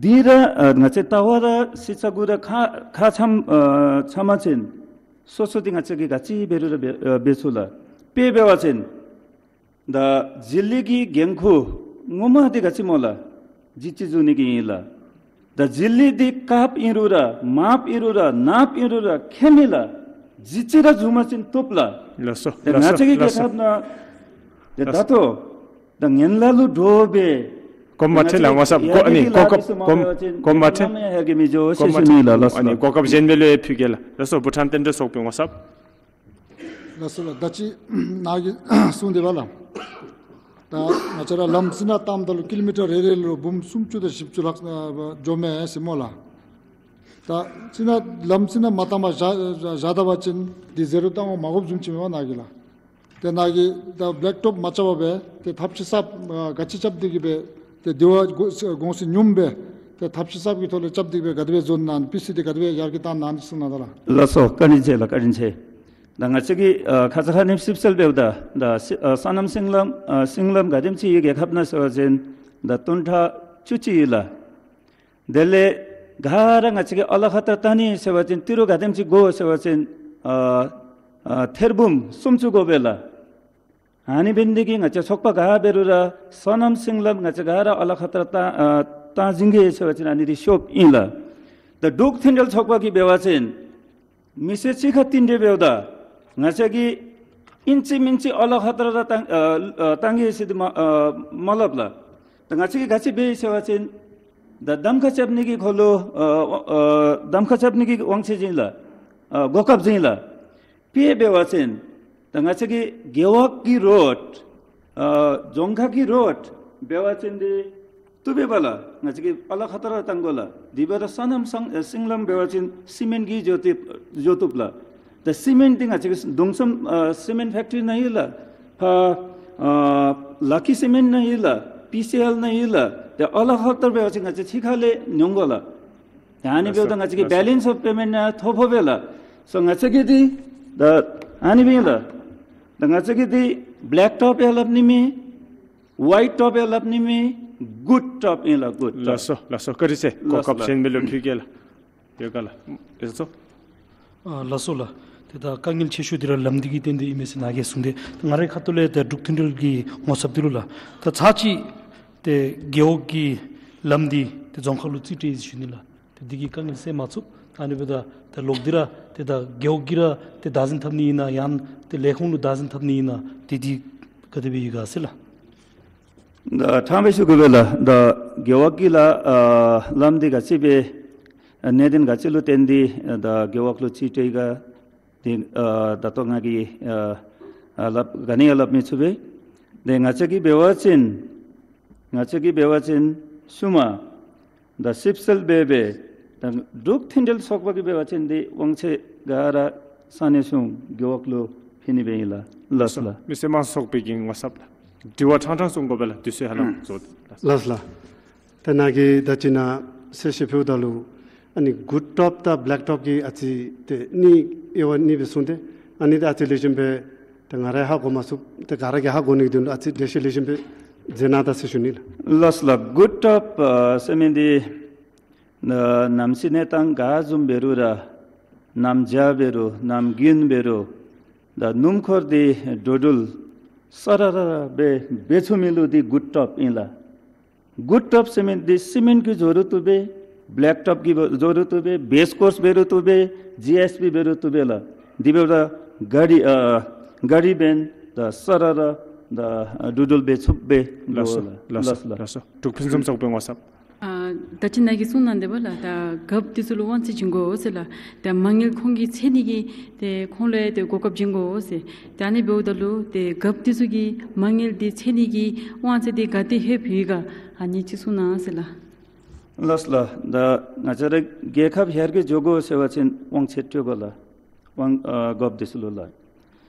འདི་ར་ཨ་ང་བཅས་ལྟ་བ་དང་གཞི་བཅའ་གུ་ར་ཁ་ཁ་འཆམ་ཨ་འཆམ་པ་ཅིན་སོ་སོ་འདི་ང་བཅས་ཀྱིས་ག་ཅི་འབད་རུང་ར་འབད་ཨ་འབད་ཚུགས་ལགས། དཔེ་འབད་བ་ཅིན་ད་ཟི་ལི་གི་འགན་ཁུར་ངོ་མ་འདི་ག་ཅི་སྨོ་ལགས། གཞིས་བྱེས་བཟོ་ནི་གི་ཨིན་ལགས། ད་ཟི་ལི་འདི་དཀརཔོ་ཨིན་རུང་ར་དམརཔོ་ཨིན་རུང་ར་ནགཔོ་ཨིན་རུང་ར་ཁྱད་མེད་ལགས། གཞིས་བྱེས་ར་བཟོ་མ་ཅིན་བཏུབ་ལགས། ལགས་སོ། ད་ལགས་སོ། ང་བཅས་ཀྱི་ལགས་སོ། རྒྱལ་ཁབ་ནང་ད་ལགས་སོ། ད་ལྟོ་ད་ངན་ལྷད་ལུ་འདྲོག་སྦེ་གོ་མ་ཐལ་ལགས། ང་བཅས་ཀྱི་ཡར་རྒྱས་ཀྱི་ལཱ་འདི་ཚུ་མ་འབད་བ་ཅིན་གོ་མ་ཐལ། ནམ་ཡང་ཡར་རྒྱས་མི་འགྱོ་ཟེར་ཞུ་ནི་ལགས། ལགས་སོ་ལགས། ཨ་ནི་གོ་སྐབས་གཞན་མི་ལུ་ཡང་ཕུལ་གེ་ལགས། ལགས་སོ། བྷུ་ཊཱན་བསྟན་འགྲོའི་ཚོགས་པའི་ངོ་ཚབ། ལགས་སོ་ལགས། ད་ཅི་ནཱ་གིས་གསུངས་དེ་བ་ལགས། ད་ང་བཅས་ར་ལམ་ཅིག་ནང་བཏངམ་ད་ལུ་ཀི་ལོ་མི་ཊར་རེ་རེ་ལུ་འབུམ་སུམ་ཅུ་དང་བཞི་བཅུ་ལྷག་ཨ་འགྱོཝ་མས་ཟེར་སྨོ་ལགས། ད་ཅིག་ནང་ལམ་ཅིག་ནང་མ་བཏངམ་བཞག་བཞག་ད་པ་ཅིན་འདི་ཟེ་རོ་བཏང་དགོཔ་མ་དགོཔ་བཟུམ་ཅིག་མས་པ་ནཱ་གིས་ལགས། ཏེ་ནཱ་གིས་ད་བེ་ལེག་ཊོབ་མ་རྐྱབ་པར་སྦེ་ཏེ་ཐབས་ཤེས་གསརཔ་ཨ་ག་ཅི་རྐྱབ་སྟེ་གིས་སྦེ་ཏེ་དེ་བ་གོ་གོང་ཚད་ཉུངམ་སྦེ་ཏེ་ཐབས་ཤེས་གསརཔ་གི་ཐོག་ལས་རྐྱབ་སྟེ་གིས་སྦེ་ག་དེ་སྦེ་བཟོ་ནི་ཨིན་ན་སྤུས་ཚད་འདི་ག་དེ་སྦེ་ཡར་རྒྱས་བཏང་ནི་ཨིན་ན་གསུང་གནང་ད་ལགས། ལགས་སོ། བཀའ་དྲིན་ཆེ་ལགས། བཀའ་དྲིན་ཆེ། ད་ང་བཅས་ཀྱིས་ཨ་ཁ་ཙ་ཁ་ཉིནམ་ཞིབ་འཚོལ་འབདཝ་ད་ད་སི་ཨ་སོ་ནམ་སིང་ལམ་ཨ་སིང་ལམ་ག་དེམ་ཅིག་ཡོད་རྒྱལ་ཁབ་ནང་ཟེར་བ་ཅིན་ད་སྟོང་ཕྲག་བཅུ་གཅིག་ཡོད་ལགས། དེ་ལས་ག་ར་ང་བཅས་ཀྱིས་ཨ་ལ་ཁ་ཐར་བཏང་ནི་ཟེར་བ་ཅིན་ཏི་རུ་ག་དེམ་ཅིག་དགོ་ཟེར་བ་ཅིན་ཨ་ཨ་ཐེར་འབུམ་སུམ་ཅུ་དགོ་པས་ལགས། ཨ་ནི་འབད་ནི་དེ་གིས་ང་བཅས་ཚོགས་པ་ག་འབད་རུང་ར་སོ་ནམ་སིང་ལམ་ང་བཅས་ག་ར་ཨ་ལ་ཁ་ཐར་བཏང་ཨ་བཏང་བྱིན་གེ་ཟེར་བ་ཅིན་ཨ་ནི་འདི་ཤོབ་ཨིན་ལགས། ད་འབྲུག་མཐུན་སྒྲིལ་ཚོགས་པ་གིས་འབད་བ་ཅིན་མི་སེར་གཅིག་ཁར་བསྟུན་ཏེ་འབདཝ་ད་ང་བཅས་ཀྱིས་ཨིན་ཅི་མིན་ཅི་ཨ་ལ་ཁ་ཐར་ར་བཏང་ཨ་ཨ་བཏང་གེ་ཟེར་འདི་མ་ཨ་མ་སླབ་ལགས། ད་ང་བཅས་ཀྱིས་ག་ཅི་འབད་ཡི་ཟེར་བ་ཅིན་ད་གདམ་ཁ་རྐྱབ་ནི་གི་འཁོར་ལོ་ཨ་ཨ་གདམ་ཁ་རྐྱབ་ནི་གི་དབང་ཚད་ཅིག་ཨིན་ལགས། ཨ་གོ་སྐབས་ཅིག་ཨིན་ལགས། དཔེ་འབད་བ་ཅིན་ད་ང་བཅས་ཀྱི་རྒེད་འོག་གི་རོཌ་ཨ་རྫོང་ཁག་གི་རོཌ་འབད་བ་ཅིན་འདི་བཏུབ་པས་པ་ལགས། ང་བཅས་ཀྱིས་ཨ་ལ་ཁ་ཐར་ར་བཏང་དགོ་ལགས། དེ་འབདཝ་ད་སོ་ནམ་སང་ཨ་སིང་ལམ་འབད་བ་ཅིན་སི་མེནཊ་གིས་འགྱོ་བཏུབ་འགྱོ་བཏུབ་ལགས། ད་སི་མེནཊ་འདི་ང་བཅས་ཀྱི་གདུང་སྲོམ་ཨ་སི་མེནཊ་ཕེཀ་ཊི་རི་ནང་ཡོད་ལགས། ཕར་ཨ་ལ་ཀི་སི་མེནཊ་ནང་ཡོད་ལགས། པི་སི་ཨེལ་ནང་ཡོད་ལགས། ད་ཨ་ལ་ཁ་ཐར་འབད་བ་ཅིན་ང་བཅས་གཅིག་ཁར་ལས་ཉོ་དགོ་ལགས། ད་ཨ་ནི་འབདཝ་ད་ང་བཅས་ཀྱི་བེ་ལེནསི་ཨོཕ་པེ་མེནཊ་ནང་ཐོ་ཕོག་པས་ལགས། སོ་ང་བཅས་ཀྱིས་འདི་ད་ཨ་ནི་སྦེ་ལགས། ད་ང་བཅས་ཀྱིས་འདི་བེ་ལེག་ཊོབ་ཡང་སླབ་ནི་མེད། ཝའིཊ་ཊོབ་ཡང་སླབ་ནི་མེད། གུཌ་ཊོབ་ཨིན་ལགས། གུཌ་ཊོབ། ལགས་སོ་ལགས་སོ། བཀའ་དྲིན་ཆེ། གོ་སྐབས་གཞན་མི་ལུ་ཕུལ་གེ་ལགས། ཡོད་ག་ལགས། ཡོད་སོ། ཨ་ལགས་སོ་ལགས། ཏེ་ད་དཀའ་ངལ་ཆེ་ཤོས་འདི་ར་ལམ་འདི་གིས་བརྟེན་ཏེ་ཨིན་མས་ཟེར་ནཱ་གིས་གསུངས་ཏེ། ད་ང་རའི་ཁ་ཐུག་ལས་ད་འབྲུག་མཐུན་སྒྲིལ་གྱི་ངོ་ཚབ་འདི་ལུ་ལགས། ད་ཚར་གཅིག་ཏེ་རྒེད་འོག་གི་ལམ་འདི་ཏེ་རྫོང་ཁག་ལུ་རྩིས་སྤྲོད་ཡི་ཟེར་ཞུ་ནི་ལགས། ཏེ་འདི་གིས་དཀའ་ངལ་སེལ་མ་ཚུགས། ད་ཨ་ནི་འབདཝ་ད་ད་ལོག་སྟེ་ར་ཏེ་ད་རྒེད་འོག་གིས་ར་ཏེ་བདག་འཛིན་འཐབ་ནི་ཨིན་ན་ཡང་ཏེ་ལས་ཁུངས་ལུ་བདག་འཛིན་འཐབ་ནི་ཨིན་ན་ཏེ་འདི་ག་དེ་སྦེ་ཡོད་ག་ཟེར་ལགས། ད་ཕྲང་སྦེ་ཞུ་དགོ་པས་ལགས། ད་རྒེད་འོག་གི་ལ་ཨ་ལམ་འདི་ག་ཅི་སྦེ་ཨ་གནད་དོན་ག་ཅི་ལུ་བརྟེན་ཏེ་ཨ་ད་རྒེད་འོག་ལུ་རྩིས་སྤྲོད་ཡི་ག་འདི་ཨ་ད་ལྟོ་ང་གིས་ཨ་ཨ་སླབ་ག་ནི་ཡང་སླབ་མི་ཚུགས་པས། ཏེ་ང་བཅས་ཀྱིས་འབད་བ་ཅིན་ང་བཅས་ཀྱིས་འབད་བ་ཅིན་ཤུལ་མ་ད་ཞིབ་འཚོལ་འབད་སྦེ་ད་འབྲུག་མཐུན་སྒྲིལ་ཚོགས་པ་གིས་འབད་བ་ཅིན་འདི་དབང་ཚད་ག་ར་ས་གནས་གཞུང་རྒེད་འོག་ལུ་ཕུལ་ནི་སྦེ་ཨིན་ལགས། ལགས་སོ་ལགས། མི་སེར་དམངས་གཙོ་ཚོགས་པའི་གི་ངོ་ཚབ་ལགས། དྲི་བ་ཕྲང་ཕྲང་གསུང་དགོ་པས་ལགས། དུས་ཚོད་ཧ་ལམ་རྫོགས་ཏེ་ལགས། ལགས་སོ་ལགས། ཏེ་ནཱ་གིས་ད་ཅི་ནཱ་གསལ་བཤད་ཕུལཝ་ད་ལུ་ཨ་ནི་གུཌ་ཊོབ་དང་བེ་ལེག་ཊོབ་ཀྱི་ཨ་ཙི་ཏེ་གཉིས་དབྱེ་བ་གཉིས་སྦེ་གསུངས་ཏེ་ཨ་ནི་ཏེ་ཨ་ཙི་ལེགས་ཤོམ་སྦེ་ཏེ་ང་ར་ཡང་ཧ་གོ་མ་ཚུགས། ཏེ་ག་ར་གིས་ཧ་གོ་ནི་གི་དོན་ལུ་ཨ་ཙི་འགྲེལ་བཤད་ལེགས་ཤོམ་སྦེ་ མཛད་གནང་ད་ཟེར་ཞུ་ནི་ལགས། ལགས་ལགས། གུཌ་ཀྲོཔ་ཨ་ཟེར་མི་འདི་ཨ་གནམ་གཤིས་གནས་སྟངས་ག་བཟུམ་འབད་རུང་ར་གནམ་བྱཱར་འབད་རུང་གནམ་དགུན་འབད་རུང་ད་སྣུམ་འཁོར་འདི་འགྲོ་འགྲུལ་ས་ར་ར་ར་སྦེ་འབད་ཚུགས་མི་ལུ་འདི་གུཌ་ཀྲོཔ་ཨིན་ལགས། གུཌ་ཀྲོཔ་ཟེར་མི་འདི་སི་མེནཊ་གིས་བཟོ་རུང་བཏུབ་པས། བེལཀ་ཊོཔ་གིས་བཟོ་རུང་བཏུབ་པས། བེསི་ཀོརསི་འབད་རུང་བཏུབ་པས། ཇི་ཨེསི་པི་འབད་རུང་བཏུབ་པས་ལགས། དེ་འབདཝ་ད་ག་རི་ཨ་ག་རི་འབདན་ད་ས་ར་ར་ད་འགྲོ་འགྲུལ་འབད་ཚུགསཔ་སྦེ་ལགས་སོ། ལགས་སོ། ལགས་སོ། ལགས་སོ། འབྲུག་ཕུན་སུམ་ཚོགས་པའི་ངོ་ཚབ། ཨ་ད་ཅི་ནཱ་གིས་གསུངས་གནང་དེ་སྦེ་ལགས། ད་རྒཔོ་འདི་ཚུ་ལུ་དབང་ཚད་བྱིན་དགོ་ཟེར་ལགས། ད་མ་དངུལ་ཁོང་གིས་འཚོལ་ནི་གི་ཏེ་ཁོང་ལུ་ཏེ་གོ་སྐབས་བྱིན་དགོ་ཟེར། ད་ཨ་ནི་འབདཝ་ད་ལུ་ཏེ་རྒཔོ་འདི་ཚུ་གིས་མ་དངུལ་འདི་འཚོལ་ནི་གི་དབང་ཚད་འདི་ག་ཏེ་ལྷོདཔ་ཨིན་ག་ཨ་ནི་ཅིག་གསུངས་གནང་ཟེར་ལགས། ལགས་ལགས། ད་ང་བཅས་ར་རྒྱལ་ཁབ་ཡར་རྒྱས་འགྱོ་དགོ་ཟེར་བ་ཅིན་དབང་ཚད་སྤྲོད་དགོ་ལགས། དབང་ཨ་རྒཔོ་འདི་ཚུ་ལུ་ལགས།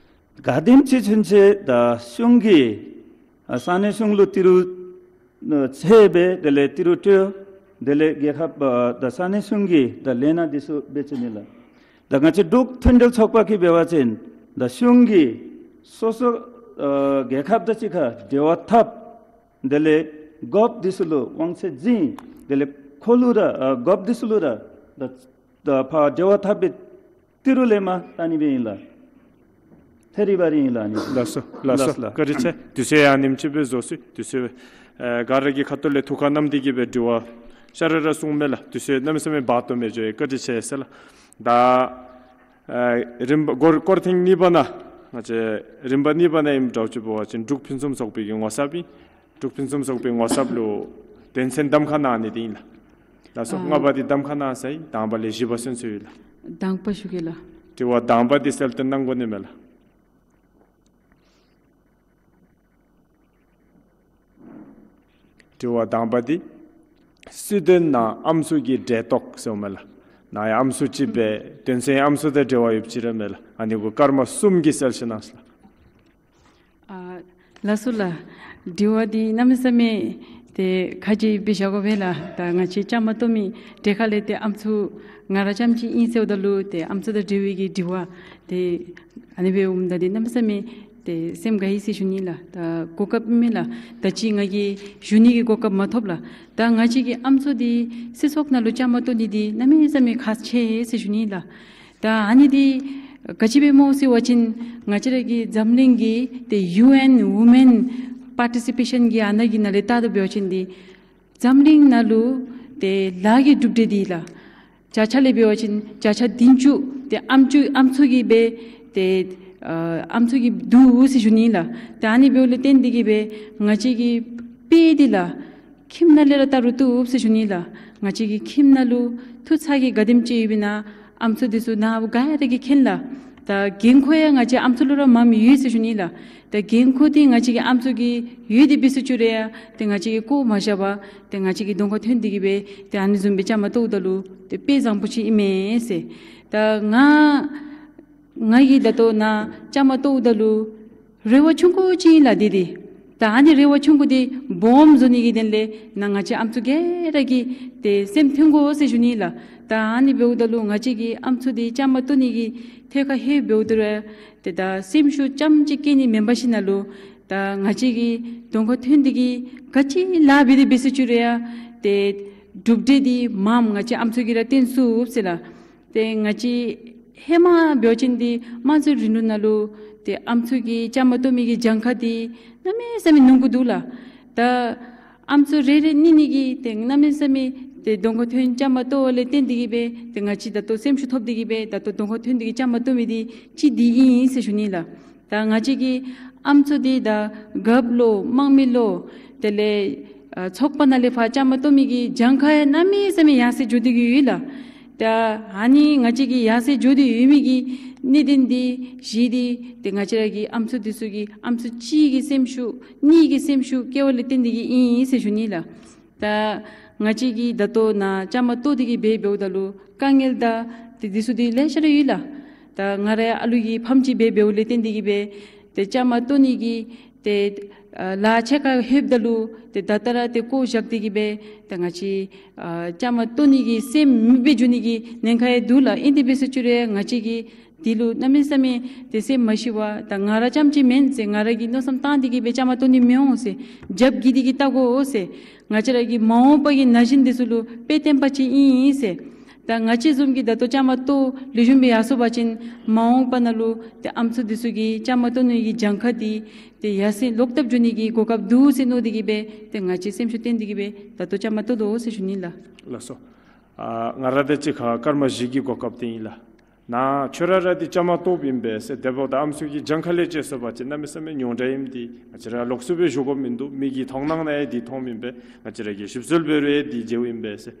ག་དེམ་ཅིག་ཚུན་ཚོད་ད་གཞུང་གིས་ཨ་ས་གནས་གཞུང་ལུ་ཏི་རུ་ཨ་འཚོལ་སྦེ་དེ་ལས་ཏི་རུ་སྤྲོད། དེ་ལས་རྒྱལ་ཁབ་ཨ་ད་ས་གནས་གཞུང་གིས་ད་ལས་སྣ་འདི་ཚུ་འབད་བཅུག་ནི་ལགས། ད་ང་བཅས་འབྲུག་མཐུན་འབྲེལ་ཚོགས་པ་གིས་འབད་བ་ཅིན་ད་གཞུང་གིས་སོ་སོ་ཨ་རྒྱལ་ཁབ་དང་གཅིག་ཁར་འབྲེལ་བ་འཐབ། དེ་ལས་རྒཔོ་འདི་ཚུ་ལུ་དབང་ཚད་བྱིན། དེ་ལས་ཁོ་ལུ་ར་ཨ་རྒཔོ་འདི་ཚུ་ལུ་ར་ད་ད་ཕར་འབྲེལ་བ་འཐབ་སྦེ་ཏི་རུ་ལེན་མ་བཏང་ནི་སྦེ་ཨིན་ལགས། ཐད་རི་བ་རི་ཨིན་ལགས་ཨ་ནི། ལགས་སོ། ལགས་སོ། ལགས་ལགས། བཀའ་དྲིན་ཆེ། དུས་ཚོད་ཡང་ཉིནམ་གཅིག་སྦེ་རྫོགས་སོ་ཡི། དུས་ཚོད་ཨེ་ག་ར་གི་ཁ་ཐུག་ལས་ཐུགས་ཁར་བསྣམས་ཏེ་གི་སྦེ་དྲི་བ་ཤ་ར་ར་གསུངམ་མས་ལགས། དུས་ཚོད་གནམ་མེད་ས་མེད་འབག་སྟོང་མི་འགྱོ་བའི་བཀའ་དྲིན་ཆེ་ཟེར་ལགས། ད་ཨེ་རིམ་པ་སྐོར་སྐོར་ཐེངས་གཉིས་པ་ནང་ང་བཅས་རིམ་པ་གཉིས་པ་ནང་ཨིནམ་འདྲཝ་ཅིག་འབད་བ་ཅིན་འབྲུག་ཕུན་སུམ་ཚོགས་པའི་གི་ངོ་ཚབ་ཨིན། འབྲུག་ཕུན་སུམ་ཚོགས་པའི་ངོ་ཚབ་ལུ་དོན་ཚན་གདམ་ཁ་གནང་ནི་འདི་ཨིན་ལགས། ལགས་སོ། ཨ་ལྔ་པ་འདི་གདམ་ཁ་གནང་ཚར་ཡི། དང་པ་ལས་བཞི་པ་ཚུན་ཚོད་ཡོད་ལགས། དང་པ་ཞུ་གེ་ལགས། དྲི་བ་དང་པ་འདི་གསལ་སྟོན་གནང་དགོ་ནི་མས་ལགས། དྲི་བ་དང་པ་འདི་སྲིད་དོན་ནང་ཨམ་སྲུ་གི་འབྲེལ་གཏོགས་ཟེརཝ་མས་ལགས། ནཱ་ཡང་ཨམ་སྲུ་ཅིག་སྦེ་དོན་ཚན་ཨམ་སྲུ་དང་འབྲེལ་བ་ཡོདཔ་ཅིག་ར་མས་ལགས། ཨ་ནི་གུ་སྐར་མ་གསུམ་གྱིས་གསལ་བཤད་གནང་ཟེར་ལགས། ཨ་ལགས་སོ་ལགས། དྲི་བ་འདི་གནམ་མེད་ས་མེད་ཏེ་ཁག་ཆེ་སྦེ་བཞག་དགོ་པས་ལགས། ད་ང་བཅས་བཅའ་མར་གཏོགས་མི་གྲལ་ཁར་ལས་ཏེ་ཨམ་སྲུ་ང་ར་རྐྱངམ་ཅིག་ཨིན་ཟེརཝ་ད་ལུ་ཏེ་ཨམ་སྲུ་དང་འབྲེལ་བའི་གི་དྲི་བ་ཏེ་ཨ་ནི་སྦེ་འོངམ་ད་འདི་གནམ་མེད་ས་མེད་ཏེ་སེམས་དགའ་ཡི་ཟེར་ཞུ་ནི་ལགས། ད་གོ་སྐབས་མེད་ལགས། ད་ཅི་ང་གིས་ཞུ་ནི་གི་གོ་སྐབས་མ་ཐོབ་ལགས། ད་ང་བཅས་ཀྱི་ཨམ་སྲུ་འདི་སྲིད་ཚོགས་ནང་ལུ་བཅའ་མར་གཏོགས་ནི་འདི་གནམ་མེད་ས་མེད་ཁག་ཆེ་ཟེར་ཞུ་ནི་ལགས། ད་ཨ་ནི་འདི་ག་ཅི་སྦེ་སྨོ་ཟེར་བ་ཅིན་ང་བཅས་ར་གི་འཛམ་གླིང་གི་ཏེ་ཡུ་ཨེན་ཝུ་མེན་པར་ཊི་སི་པེ་ཤཱན་གྱི་ཨ་ནཱ་གི་ནང་ལས་བལྟ་དོ་འབད་བ་ཅིན་འདི་འཛམ་གླིང་ནང་ལུ་ཏེ་ལཱ་གི་གྲུབ་འབྲས་འདི་ལགས། བརྒྱ་ཆ་ལས་འབད་བ་ཅིན་བརྒྱ་ཆ་བདུན་ཅུ་ཏེ་ཨམ་སྲུ་ཨམ་སྲུ་གིས་སྦེ་ཏེ་ཨ་ཨམ་སྲུ་གིས་བསྡུ་ཡི་ཟེར་ཞུ་ནི་ལགས། ཏེ་ཨ་ནི་འབདཝ་ལས་བརྟེན་ཏེ་གི་སྦེ་ང་བཅས་ཀྱི་དཔེ་འདི་ལགས་ཁྱིམ་ནང་ལས་ར་བལྟ་རུང་བཏུབ་ཟེར་ཞུ་ནི་ལགས། ང་བཅས་ཀྱི་ཁྱིམ་ནང་ལུ་ཐུག་ཚར་གྱི་ག་དེམ་ཅིག་ཡོདཔ་ཨིན་ན་ཨམ་སྲུ་འདི་ཚུ་ནཱ་ག་ར་གིས་མཁྱེན་ལགས། ད་འགན་ཁུར་ཡང་ང་བཅས་ཨམ་སྲུ་ལུ་ར་མངམ་ཡོད་ཟེར་ཞུ་ནི་ལགས། ད་འགན་ཁུར་འདི་ང་བཅས་ཀྱི་ཨམ་སྲུ་གིས་ཡོད་དེ་འབད་སོང་ཅི་རུང་ཡང་ཏེ་ང་བཅས་ཀྱིས་བཀོ་མ་བཞག་པར་ཏེ་ང་བཅས་ཀྱི་གདོང་ཁར་ཐོན་ཏེ་གི་སྦེ་ཏེ་ཨ་ནི་བཟུམ་སྦེ་བཅའ་མར་གཏོགས་ད་ལུ་ཏེ་དཔེ་བཟང་པོ་ཅིག་ཨིན་མས་ཟེར། ད་ང་ང་གིས་ད་ལྟོ་ནཱ་བཅའ་མར་གཏོགས་ད་ལུ་རེ་བ་ཆུང་ཀུ་ཅིག་ཨིན་ལགས་འདི་འདི། ད་ཨ་ནི་རེ་བ་ཆུང་ཀུ་འདི་སྦོམ་བཟོ་ནི་གི་དོན་ལས་ནཱ་ང་བཅས་ཨམ་སྲུ་ག་ར་གིས་ཏེ་སེམས་མཐུན་དགོ་ཟེར་ཞུ་ནི་ལགས། ད་ཨ་ནི་འབདཝ་ད་ལུ་ང་བཅས་ཀྱི་ཨམ་སྲུ་འདི་བཅའ་མར་གཏོགས་ནི་གི་ཐད་ཁར་ལྷོདཔ་འབདཝ་ད་ར་ཏེ་ད་སེམས་ཤུགས་རྐྱངམ་ཅིག་བསྐྱེད་ནི་མེན་པར་ཞིན་ན་ལུ་ད་ང་བཅས་ཀྱི་གདོང་ཁར་ཐོན་ཏེ་གི་ག་ཅི་ལཱ་འབད་དེ་འབད་སོང་ཅི་རུང་ཡང་ཏེ་གྲུབ་འབྲས་འདི་མངམ་ང་བཅས་ཨམ་སྲུ་གིས་ར་བཏོན་ཚུགས་ཟེར་ལགས། ཏེ་ང་བཅས་ཧེ་མ་འབད་བ་ཅིན་འདི་དམངས་གཙོའི་རིང་ལུགས་ནང་ལུ་ཏེ་ཨམ་སྲུ་གི་བཅའ་མར་གཏོགས་མི་གི་གྱངས་ཁ་འདི་གནམ་མེད་ས་མེད་ཉུང་ཀུ་འདུག་ལགས། ད་ཨམ་སྲུ་རེ་རེ་གཉིས་གཉིས་ཀྱིས་ཏེ་གནམ་མེད་ས་མེད་ཏེ་གདོང་ཁར་ཐོན་བཅའ་མར་གཏོགས་པ་ལས་བརྟེན་ཏེ་གི་སྦེ་ཏེ་ང་བཅས་ད་ལྟོ་སེམས་ཤུགས་ཐོབ་སྟེ་གི་སྦེ་ད་ལྟོ་གདོང་ཁར་ཐོན་ཏེ་གི་བཅའ་མར་གཏོགས་མི་འདི་གཅིག་འདི་ཨིན་ཟེར་ཞུ་ནི་ལགས། ད་ང་བཅས་ཀྱི་ཨམ་སྲུ་འདི་ད་རྒཔོ་ལུ་དམངས་མི་ལུ་དེ་ལས་ཨ་ཚོགས་པ་ནང་ལས་ཕར་བཅའ་མར་གཏོགས་མི་གི་གྱངས་ཁ་ཡང་གནམ་མེད་ས་མེད་ཡར་སེང་འགྱོ་སྟེ་གི་ཡོད་ལགས། ད་ཨ་ནི་ང་བཅས་ཀྱི་ཡར་སེང་འགྱོ་སྟེ་ཡོད་མི་གི་གནད་དོན་འདི་བཞི་འདི་ཏེ་ང་བཅས་ར་གི་ཨམ་སྲུ་འདི་ཚུ་གིས་ཨམ་སྲུ་གཅིག་གི་སེམས་ཤུགས་གཉིས་ཀྱི་སེམས་ཤུགས་བསྐྱེད་པ་ལས་བརྟེན་ཏེ་གི་ཨིན་ཟེར་ཞུ་ནི་ལགས། ད་ང་བཅས་ཀྱིས་ད་ལྟོ་ནཱ་བཅའ་མར་གཏོགས་ཏེ་གི་སྦེ་འབདཝ་ད་ལུ་དཀའ་ངལ་དང་ཏེ་འདི་ཚུ་འདི་ལེ་ཤ་ར་ཡོད་ལགས། ད་ང་རའི་ཨ་ལུ་གི་ཕམ་ཅིག་སྦེ་འབདཝ་ལས་བརྟེན་ཏེ་གི་སྦེ་ཏེ་བཅའ་མར་གཏོགས་ནི་གི་ ཏེ་ཨ་ལཱ་ཕྱེད་ཀ་ལྷོདཔ་ད་ལུ་ཏེ་ད་ལྟོ་ར་ཏེ་བཀོ་བཞག་སྟེ་གི་སྦེ་ཏེ་ང་བཅས་ཨ་བཅའ་མར་གཏོགས་ནི་གི་སེམས་མེདཔ་སྦེ་འགྱོ་ནི་གི་ཉེན་ཁ་ཡང་འདུག་ལགས། ཨིན་དེ་འབད་ས་ཅིག་རུང་ང་བཅས་ཀྱིས་དེ་ལུ་གནམ་མེད་ས་མེད་ཏེ་སེམས་མ་ཤི་བར་ད་ང་ར་རྐྱངམ་ཅིག་མེན་ཟེར་ང་ར་གིས་མནོ་བསམ་བཏང་སྟེ་གི་སྦེ་བཅའ་མར་གཏོགས་ནི་མི་འོང་ཟེར། རྒྱབ་བཀྱིགས་ཏེ་གི་བལྟ་དགོ་ཟེར། ང་བཅས་ར་གི་མ་འོངས་པ་གི་ན་གཞོན་འདི་ཚུ་ལུ་དཔེ་སྟོན་པ་ཅིག་ཨིན་ཟེར། ད་ང་བཅས་བཟུམ་གྱིས་ད་ལྟོ་བཅའ་མར་གཏོགས་ལེགས་ཤོམ་སྦེ་ཡར་སོང་པ་ཅིན་མ་འོངས་པ་ནང་ལུ་ཏེ་ཨམ་སྲུ་འདི་ཚུ་གིས་བཅའ་མར་གཏོགས་ནི་གི་གྱངས་ཁ་འདི་ཏེ་ཡར་སེང་ལོག་བཏབ་འགྱོ་ནི་གི་གོ་སྐབས་འདུག་ཟེར་མནོ་སྟེ་གི་སྦེ་ཏེ་ང་བཅས་སེམས་ཤུགས་བཏོན་ཏེ་གི་སྦེ་ད་ལྟོ་བཅའ་མར་གཏོགས་དོ་ཟེར་ཞུ་ནི་ལགས། ལགས་སོ། ཨ་ང་ར་དང་གཅིག་ཁར་སྐར་མ་བཞི་གི་གོ་སྐབས་དེ་ཨིན་ལགས། ནཱ་ཁྱོད་ར་ར་འདི་བཅའ་མར་གཏོགསཔ་ཨིན་པས་ཟེར། དེ་འབདཝ་ད་ཨམ་སྲུ་གི་གྱངས་ཁ་ལས་བཅད་སོང་པ་ཅིན་གནམ་མེད་ས་མེད་ཉུང་དྲགས་ཨིནམ་འདི་ང་བཅས་ར་ལོགས་སུ་སྦེ་ཞུ་དགོཔ་མིན་འདུག། མི་གི་མཐོང་སྣང་ནང་ཡང་འདི་མཐོངམ་ཨིན་པས། ང་བཅས་ར་གི་ཞིབ་འཚོལ་འབད་རུང་ཡང་འདི་མཇལཝ་ཨིན་པས་ཟེར།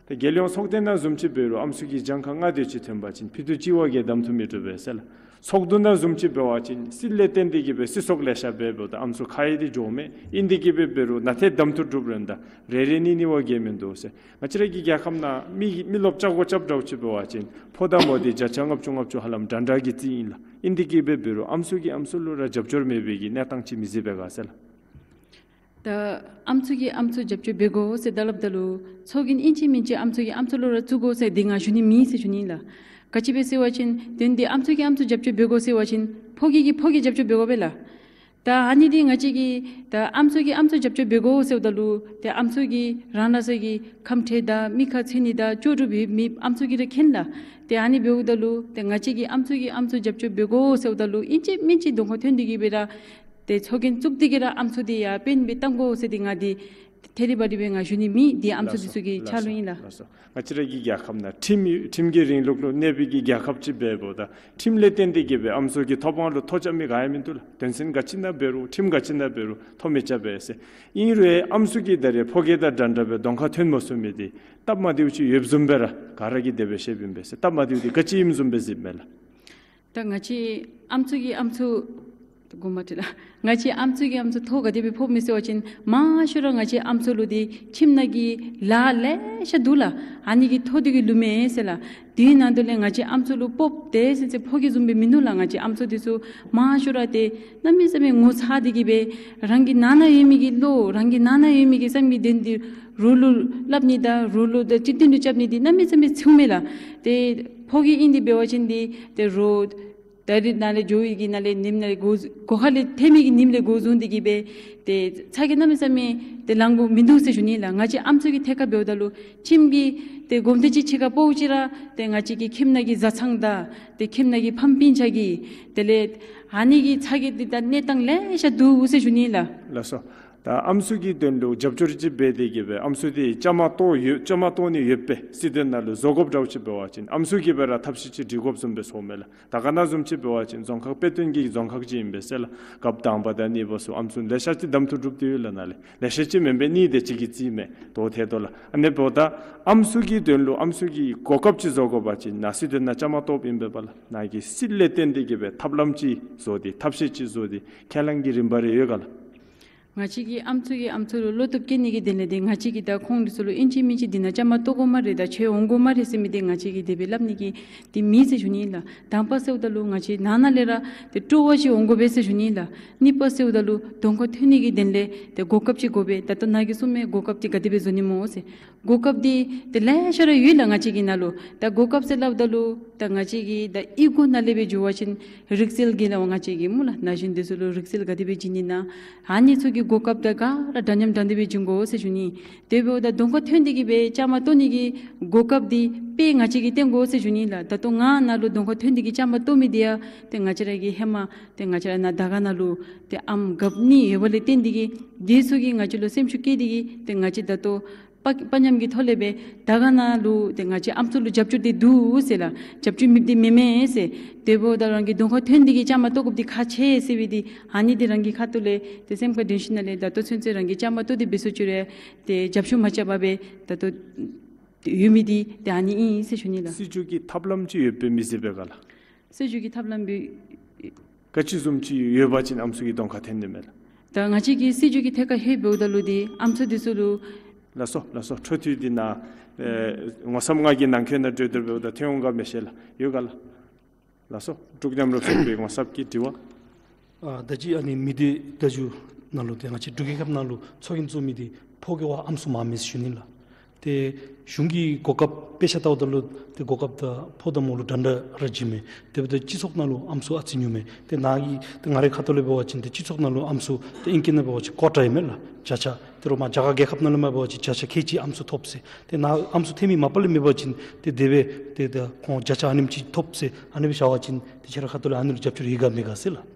ཏེ་རྒྱལ་ཡོངས་ཚོགས་སྡེ་ནང་བཟུམ་ཅིག་འབད་རུང་ཨམ་སྲུ་གི་གྱངས་ཁ་ལྔ་དེ་ཅིག་ཐོན་པ་ཅིན་ཕུད་རྡོག་གཅིག་བ་གིས་གདམ་འཐུ་མི་གྲུབ་པས་ཟེར་ལགས། ཚོགས་འདུ་ནང་བཟུམ་ཅིག་འབད་བ་ཅིན་སྲིད་ལས་བརྟེན་ཏེ་གི་སྦེ་སྲིད་ཚོགས་ལེ་ཤ་འབདཝ་ད་ཨམ་སྲུ་ཁ་ཡང་འདི་འགྱོཝ་མས། ཨིན་དེ་གི་སྦེ་འབད་རུང་ནན་ཏན་གདམ་འཐུ་གྲུབ་རན་ད་རེ་རེ་གཉིས་གཉིས་བ་གིས་མིན་འདུག་ཟེར། ང་བཅས་ར་གི་རྒྱལ་ཁབ་ནང་མི་མི་རློབས་ཆ་བགོ་རྐྱབ་འདྲཝ་ཅིག་འབད་བ་ཅིན་ཕོ་དང་མོ་འདི་བརྒྱ་ཆ་ལྔ་བཅུ་ལྔ་བཅུ་ཧ་ལམ་འདྲ་འདྲ་གི་རྩིས་ཨིན་ལགས། ཨིན་དེ་གི་སྦེ་འབད་རུང་ཨམ་སྲུ་གིས་ཨམ་སྲུ་ལུ་ར་རྒྱབ་སྐྱོར་མེད་པའི་གི་གནས་སྟངས་ཅིག་མི་གཟིགས་པས་ག་ཟེར་ལགས། ད་ཨམ་སྲུ་གིས་ཨམ་སྲུ་རྒྱབ་སྐྱོར་འབད་དགོ་ཟེར་ད་སླབ་ད་ལུ་ཚོགས་རྒྱན་ཨིན་ཅི་མིན་ཅི་ཨམ་སྲུ་གིས་ཨམ་སྲུ་ལུ་ར་བཙུགས་དགོ་ཟེར་འདི་ང་ཞུ་ནི་མེད་ཟེར་ཞུ་ནི་ལགས། ག་ཅི་སྦེ་ཟེར་བ་ཅིན་དོན་འདི་ཨམ་སྲུ་གིས་ཨམ་སྲུ་རྒྱབ་སྐྱོར་འབད་དགོ་ཟེར་བ་ཅིན་ཕོ་སྐྱེས་ཀྱིས་ཕོ་སྐྱེས་རྒྱབ་སྐྱོར་འབད་དགོ་པས་ལགས། ད་ཨ་ནི་འདི་ང་བཅས་ཀྱིས་ད་ཨམ་སྲུ་གིས་ཨམ་སྲུ་རྒྱབ་སྐྱོར་འབད་དགོ་ཟེརཝ་ད་ལུ་ཏེ་ཨམ་སྲུ་གིས་རང་རང་སོའི་གི་ཁམས་ཁྲལ་དང་མི་ཁ་ཚུད་ནི་དང་ལྕོགས་གྲུབ་ཡོད་མེད་ཨམ་སྲུ་གིས་ར་མཁྱེན་ལགས། ཏེ་ཨ་ནི་འབདཝ་ད་ལུ་ཏེ་ང་བཅས་ཀྱིས་ཨམ་སྲུ་གིས་ཨམ་སྲུ་རྒྱབ་སྐྱོར་འབད་དགོ་ཟེརཝ་ད་ལུ་ཨིན་ཅི་མིན་ཅི་གདོང་ཁར་ཐོན་ཏེ་གི་སྦེ་ར་ཏེ་ཚོགས་རྒྱན་བཙུགས་ཏེ་གི་ར་ཨམ་སྲུ་འདི་ཡར་དཔོན་སྦེ་བཏང་དགོ་ཟེར་འདི་ང་འདི་ཐད་རི་བ་རི་སྦེ་ང་ཞུ་ནི་མེད། འདི་ཨམ་སྲུ་འདི་ཚུ་གི་ཆ་ལུགས་ཨིན་ལགས། ལགས་སོ། ང་བཅས་ར་གི་རྒྱལ་ཁབ་ནང་ཁྲིམས་ཁྲིམས་ཀྱི་རིང་ལུགས་ལུ་གནས་པའི་གི་རྒྱལ་ཁབ་ཅིག་འབདཝ་ད་ཁྲིམས་ལས་བརྟེན་ཏེ་གི་སྦེ་ཨམ་སྲུ་གི་ཐོབ་དབང་ལུ་ཐོ་རྐྱབ་མི་ག་ཡང་མིན་འདུག་ལགས། དོན་ཚན་ག་ཅི་ནང་འབད་རུང་ཁྲིམས་ག་ཅི་ནང་འབད་རུང་ཐོ་མི་རྐྱབ་པས་ཟེར། ཨིན་རུང་ཨམ་སྲུ་གིས་ད་རེས་ཕོ་སྐྱེས་དང་འདྲ་འདྲ་སྦེ་གདོང་ཁར་ཐོན་མ་ཚུགས་མི་འདི་སྟབས་མ་བདེཝ་ཅིག་ཡོདཔ་བཟུམ་སྦེ་ར་ག་ར་གིས་དེ་སྦེ་ཤེསཔ་ཨིན་པས་ཟེར། སྟབས་མ་བདེཝ་འདི་ག་ཅི་ཨིནམ་བཟུམ་སྦེ་གཟིགསཔ་མས་ལགས། ད་ང་བཅས་ཨམ་སྲུ་གིས་ཨམ་སྲུ་གོ་མ་ཏེ་ལགས། ང་བཅས་ཨམ་སྲུ་གིས་ཨམ་སྲུ་ཐོ་ག་དེ་སྦེ་ཕོགཔ་མས་ཟེར་བ་ཅིན་མང་ཤོས་ར་ང་བཅས་ཨམ་སྲུ་ལུ་འདི་ཁྱིམ་ནང་གི་ལཱ་ལེ་ཤ་འདུག་ལགས། ཨ་ནི་གི་ཐོ་འདི་གིས་ལུས་མས་ཟེར་ལགས། དེ་ནང་དོག་ལས་ང་བཅས་ཨམ་སྲུ་ལུ་སྤོབས་ཏེ་ཟེར་ཟེར་ཕོ་སྐྱེས་བཟུམ་སྦེ་མིན་འདུག་ལགས། ང་བཅས་ཨམ་སྲུ་འདི་ཚུ་མང་ཤོས་ར་ཏེ་གནམ་མེད་ས་མེད་ངོ་ཚ་སྟེ་གི་སྦེ་རང་གི་ནང་ན་ཡོད་མི་གི་བློ་རང་གི་ནང་ན་ཡོད་མི་གི་བསམ་གྱི་དོན་འདི་རོགས་ལུ་སླབ་ནི་དང་རོགས་ལུ་ད་གཅིག་མཐུན་དུ་རྐྱབ་ནི་འདི་གནམ་མེད་ས་མེད་ཚུགས་མས་ལགས། ཏེ་ཕོ་སྐྱེས་ཨིན་དེ་འབད་བ་ཅིན་འདི་ཏེ་རོགས་ད་རིས་ནཱ་ལས་འགྱོ་བའི་གི་ནཱ་ལས་ཉིནམ་ནཱ་ལས་འགོ་འགོ་ཁ་ལས་ཐོན་མི་གི་ཉིནམ་ལས་འགོ་བཟུང་སྟེ་གི་སྦེ་ཏེ་ཚ་གྱང་གནམ་མེད་ས་མེད་ཏེ་ལང་དགོཔ་མིན་འདུག་ཟེར་ཞུ་ནི་ལགས། ང་བཅས་ཨམ་སྲུ་གི་ཐད་ཁར་འབདཝ་ད་ལུ་ཁྱིམ་གྱི་ཏེ་གོམ་སྟབས་ཅིག་ཕྱེད་ཀ་སྤོ་ཅི་ར་ཏེ་ང་བཅས་ཀྱི་ཁྱིམ་ནང་གི་བཟའ་ཚང་དང་ཏེ་ཁྱིམ་ནང་གི་ཕམ་སྤུན་ཆ་གི་དེ་ལས་ཨ་ནི་གི་ཚ་གྱང་འདི་དང་གནས་སྟངས་ལེ་ཤ་འདུག་ཟེར་ཞུ་ནི་ལགས། ལགས་སོ། ད་ཨམ་སྲུ་གི་དོན་ལུ་རྒྱབ་སྐྱོར་ཅིག་འབད་དེ་གི་སྦེ་ཨམ་སྲུ་འདི་བཅའ་མར་གཏོགས་ཡོད་བཅའ་མར་གཏོགས་ནི་ཡོད་པའི་སྲིད་དོན་ནང་ལུ་བཟོ་དགོཔ་འདྲཝ་ཅིག་འབད་བ་ཅིན་ཨམ་སྲུ་གིས་སྦེ་ར་ཐབས་ཤེས་ཅིག་སྒྲིག་དགོཔ་བཟུམ་སྦེ་ཚོརཝ་མས་ལགས། ད་ག་ནང་བཟུམ་ཅིག་འབད་བ་ཅིན་རྫོང་ཁག་དཔེ་སྟོན་གྱི་རྫོང་ཁག་ཅིག་ཨིན་པས་ཟེར་ལགས། སྐབས་དང་པ་དང་གཉིས་པ་ཚུ་ཨམ་སྲུ་ལེ་ཤ་ཅིག་གདམ་འཐུ་གྲུབ་སྟེ་ཡོད་ལགས། ནཱ་ལས་ལེ་ཤ་ཅིག་མེན་པས་གཉིས་དེ་ཅིག་གི་རྩིས་མས། དོ་ཐད་དོ་ལགས། ཨ་ནི་འབདཝ་ད་ཨམ་སྲུ་གི་དོན་ལུ་ཨམ་སྲུ་གི་གོ་སྐབས་ཅིག་བཟོ་དགོ་པ་ཅིན་ནཱ་སྲིད་དོན་ནང་བཅའ་མར་གཏོགསཔ་ཨིན་པས་པ་ལགས། ནཱ་གི་སྲིད་ལས་བརྟེན་ཏེ་གི་སྦེ་ཐབས་ལམ་ཅིག་བཟོ་སྟེ་ཐབས་ཤེས་ཅིག་བཟོ་སྟེ་ཁས་བླངས་ཀྱི་རིམ་པ་རེ་ཡོད་ག་ལགས། ང་བཅས་ཀྱིས་ཨམ་སྲུ་གིས་ཨམ་སྲུ་ལུ་བློ་སྟོབས་བསྐྱེད་ནི་གི་དོན་ལས་འདི་ང་བཅས་ཀྱིས་ད་ཁོང་འདི་ཚུ་ལུ་ཨིན་ཅི་མིན་ཅི་འདི་ནང་བཅའ་མར་གཏོགས་དགོ་སྨ་རེ་དང་ཁྱོད་འོང་དགོ་སྨ་རེ་ཟེར་མི་འདི་ང་བཅས་ཀྱིས་དེ་སྦེ་སླབ་ནི་གི་འདི་མེད་ཟེར་ཞུ་ནི་ལགས། དང་པ་ཟེརཝ་ད་ལུ་ང་བཅས་ནང་ན་ལས་ར་ཏེ་སྤྲོ་བ་ཅིག་འོང་དགོ་པས་ཟེར་ཞུ་ནི་ལགས། གཉིས་པ་ཟེརཝ་ད་ལུ་གདོང་ཁར་ཐོན་ནི་གི་དོན་ལས་ཏེ་གོ་སྐབས་ཅིག་དགོ་པས། ད་ལྟོ་ནཱ་གིས་གསུངས་མི་གོ་སྐབས་འདི་ག་དེ་སྦེ་བཟོ་ནི་སྨོ་ཟེར། གོ་སྐབས་འདི་ཏེ་ལེ་ཤ་ར་ཡོད་ལགས་ང་བཅས་ཀྱི་ནང་ལུ། ད་གོ་སྐབས་ཟེར་སླབ་ད་ལུ་ད་ང་བཅས་ཀྱི་ད་གཡུས་སྒོ་ནང་ལས་སྦེ་འགྱོ་བ་ཅིན་རིག་རྩལ་གྱི་ལཱ་ང་བཅས་ཀྱིས་སྨོ་ལགས་ན་གཞོན་འདི་ཚུ་ལུ་རིག་རྩལ་ག་དེ་སྦེ་བྱིན་ནི་ན་ཨ་ནི་ཚུ་གི་གོ་སྐབས་ད་ག་ར་འདྲ་མཉམ་འདྲ་མཉམ་སྦེ་བྱིན་དགོ་ཟེར་ཞུ་ནི། དེ་འབདཝ་ད་གདོང་ཁར་ཐོན་ཏེ་གི་སྦེ་བཅའ་མར་གཏོགས་ནི་གི་གོ་སྐབས་འདི་དཔེ་ང་བཅས་ཀྱིས་སྟོན་དགོ་ཟེར་ཞུ་ནི་ལགས། ད་ལྟོ་ང་ནཱ་ལུ་གདོང་ཁར་ཐོན་ཏེ་གི་བཅའ་མར་གཏོགས་མི་འདི་ཡང་ཏེ་ང་བཅས་ར་གི་ཧེ་མ་ཏེ་ང་བཅས་ར་ནཱ་དར་དཀར་ནང་ལུ་ཏེ་ཨམ་རྒཔོ་གཉིས་ཡོད་པ་ལས་བརྟེན་ཏེ་གི་འདི་ཚུ་གིས་ང་བཅས་ལུ་སེམས་ཤུགས་བསྐྱེད་དེ་གི་ཏེ་ང་བཅས་ད་ལྟོ་དཔའ་དཔའ་ཉམས་ཀྱི་ཐོག་ལས་སྦེ་དར་དཀར་ནང་ལུ་ཏེ་ང་བཅས་ཨམ་སྲུ་ལུ་རྒྱབ་སྐྱོར་འདི་འདུག་ཟེར་ལགས། རྒྱབ་སྐྱོར་མེདཔ་འདི་མེན་མས་ཟེར། དེ་འབདཝ་ད་རང་གི་གདོང་ཁར་ཐོན་ཏེ་གི་བཅའ་མར་གཏོགས་དགོཔ་འདི་ཁག་ཆེ་ཟེར་བའི་འདི་ཨ་ནི་འདི་རང་གི་ཁ་ཐུག་ལས་ཏེ་སེམས་ཁར་འདོན་ཞིནམ་ལས་ད་ལྟོ་ཚུན་ཚོད་རང་གིས་བཅའ་མར་གཏོགས་ཏེ་འབད་སོང་ཅི་རུང་ཏེ་རྒྱབ་སྐྱོར་མ་རྐྱབ་པར་སྦེ་ད་ལྟོ་ཡོད་མི་འདི་ཏེ་ཨ་ནི་ཨིན་ཟེར་ཞུ་ནི་ལགས། སྲིད་བྱུས་ཀྱི་ཐབས་ལམ་ཅིག་ཡོད་པའི་མི་ཟེར་བས་ག་ལགས། སྲིད་བྱུས་ཀྱི་ཐབས་ལམ་འབད་ག་ཅི་བཟུམ་ཅིག་ཡོད་པ་ཅིན་ཨམ་སྲུ་གི་གདོང་ཁར་ཐོན་ནི་མས་ལགས། ད་ང་བཅས་ཀྱིས་སྲིད་བྱུས་ཀྱི་ཐད་ཁར་ཧེ་འབདཝ་ད་ལུ་འདི་ཨམ་སྲུ་འདི་ཚུ་ལུ། ལགས་སོ་ལགས་སོ། འཕྲོ་མཐུད་དེ་ནཱ་ཨེ་ངོ་ཚབ་ང་གིས་ནང་འཁོད་ནང་འགྲོ་དོ་འབདཝ་ད་ཐོན་འོང་ག་མི་ཤེས་ལགས། ཡོད་ག་ལགས། ལགས་སོ། འབྲུག་མཉམ་རུབ་ཚོགས་པའི་ངོ་ཚབ་ཀྱི་དྲི་བ། ཨ་ད་ཅི་ཨ་ནི་མི་སྡེ་བརྡ་བརྒྱུད་ནང་ལུ་ཏེ་ང་བཅས་འབྲུག་རྒྱལ་ཁབ་ནང་ལུ་ཚོགས་རྒྱན་བཙུགས་མི་འདི་ཕོ་གི་ཝ་ཨམ་སྲུ་མངམ་མས་ཟེར་ཞུ་ནི་ལགས། ཏེ་གཞུང་གི་གོ་སྐབས་དཔེ་ཆ་བལྟཝ་ད་ལུ་ཏེ་གོ་སྐབས་དང་ཕོ་དང་མོ་ལུ་འདྲན་འདྲ་ར་བྱིནམ་མས། དེ་འབདཝ་ད་སྤྱི་ཚོགས་ནང་ལུ་ཨམ་སྲུ་ཨ་ཙི་ཉུངམ་མས། ཏེ་ནཱ་གི་ཏེ་ང་རའི་ཁ་ཐུག་ལས་འབད་བ་ཅིན་ཏེ་སྤྱི་ཚོགས་ནང་ལུ་ཨམ་སྲུ་ཏེ་ཨིང་སྐད་ནང་འབད་བ་ཅིན་ཀོ་ཊ་ཨིན་མས་ལགས། བརྒྱ་ཆ། ཏེ་རོགས་མ་རྒྱ་གར་རྒྱལ་ཁབ་ནང་ལུ་མ་འབད་བ་ཅིན་བརྒྱ་ཆ་ཁལ་གཅིག་ཨམ་སྲུ་ཐོབ་ཟེར། ཏེ་ནཱ་ཨམ་སྲུ་ཐོན་མི་མ་པ་ལས་མེད་པ་ཅིན་ཏེ་དེ་སྦེ་ཏེ་ད་ཁོང་བརྒྱ་ཆ་ཨ་ནེམ་ཅིག་ཐོབ་ཟེར་ཨ་ནི་སྦེ་བཞག་པ་ཅིན་ཏེ་ཁྱེད་ར་ཁ་ཐུག་ལས་ཨ་ནི་ལུ་རྒྱབ་སྐྱོར་ཡོད་ག་མེད་ག་ཟེར་ལགས།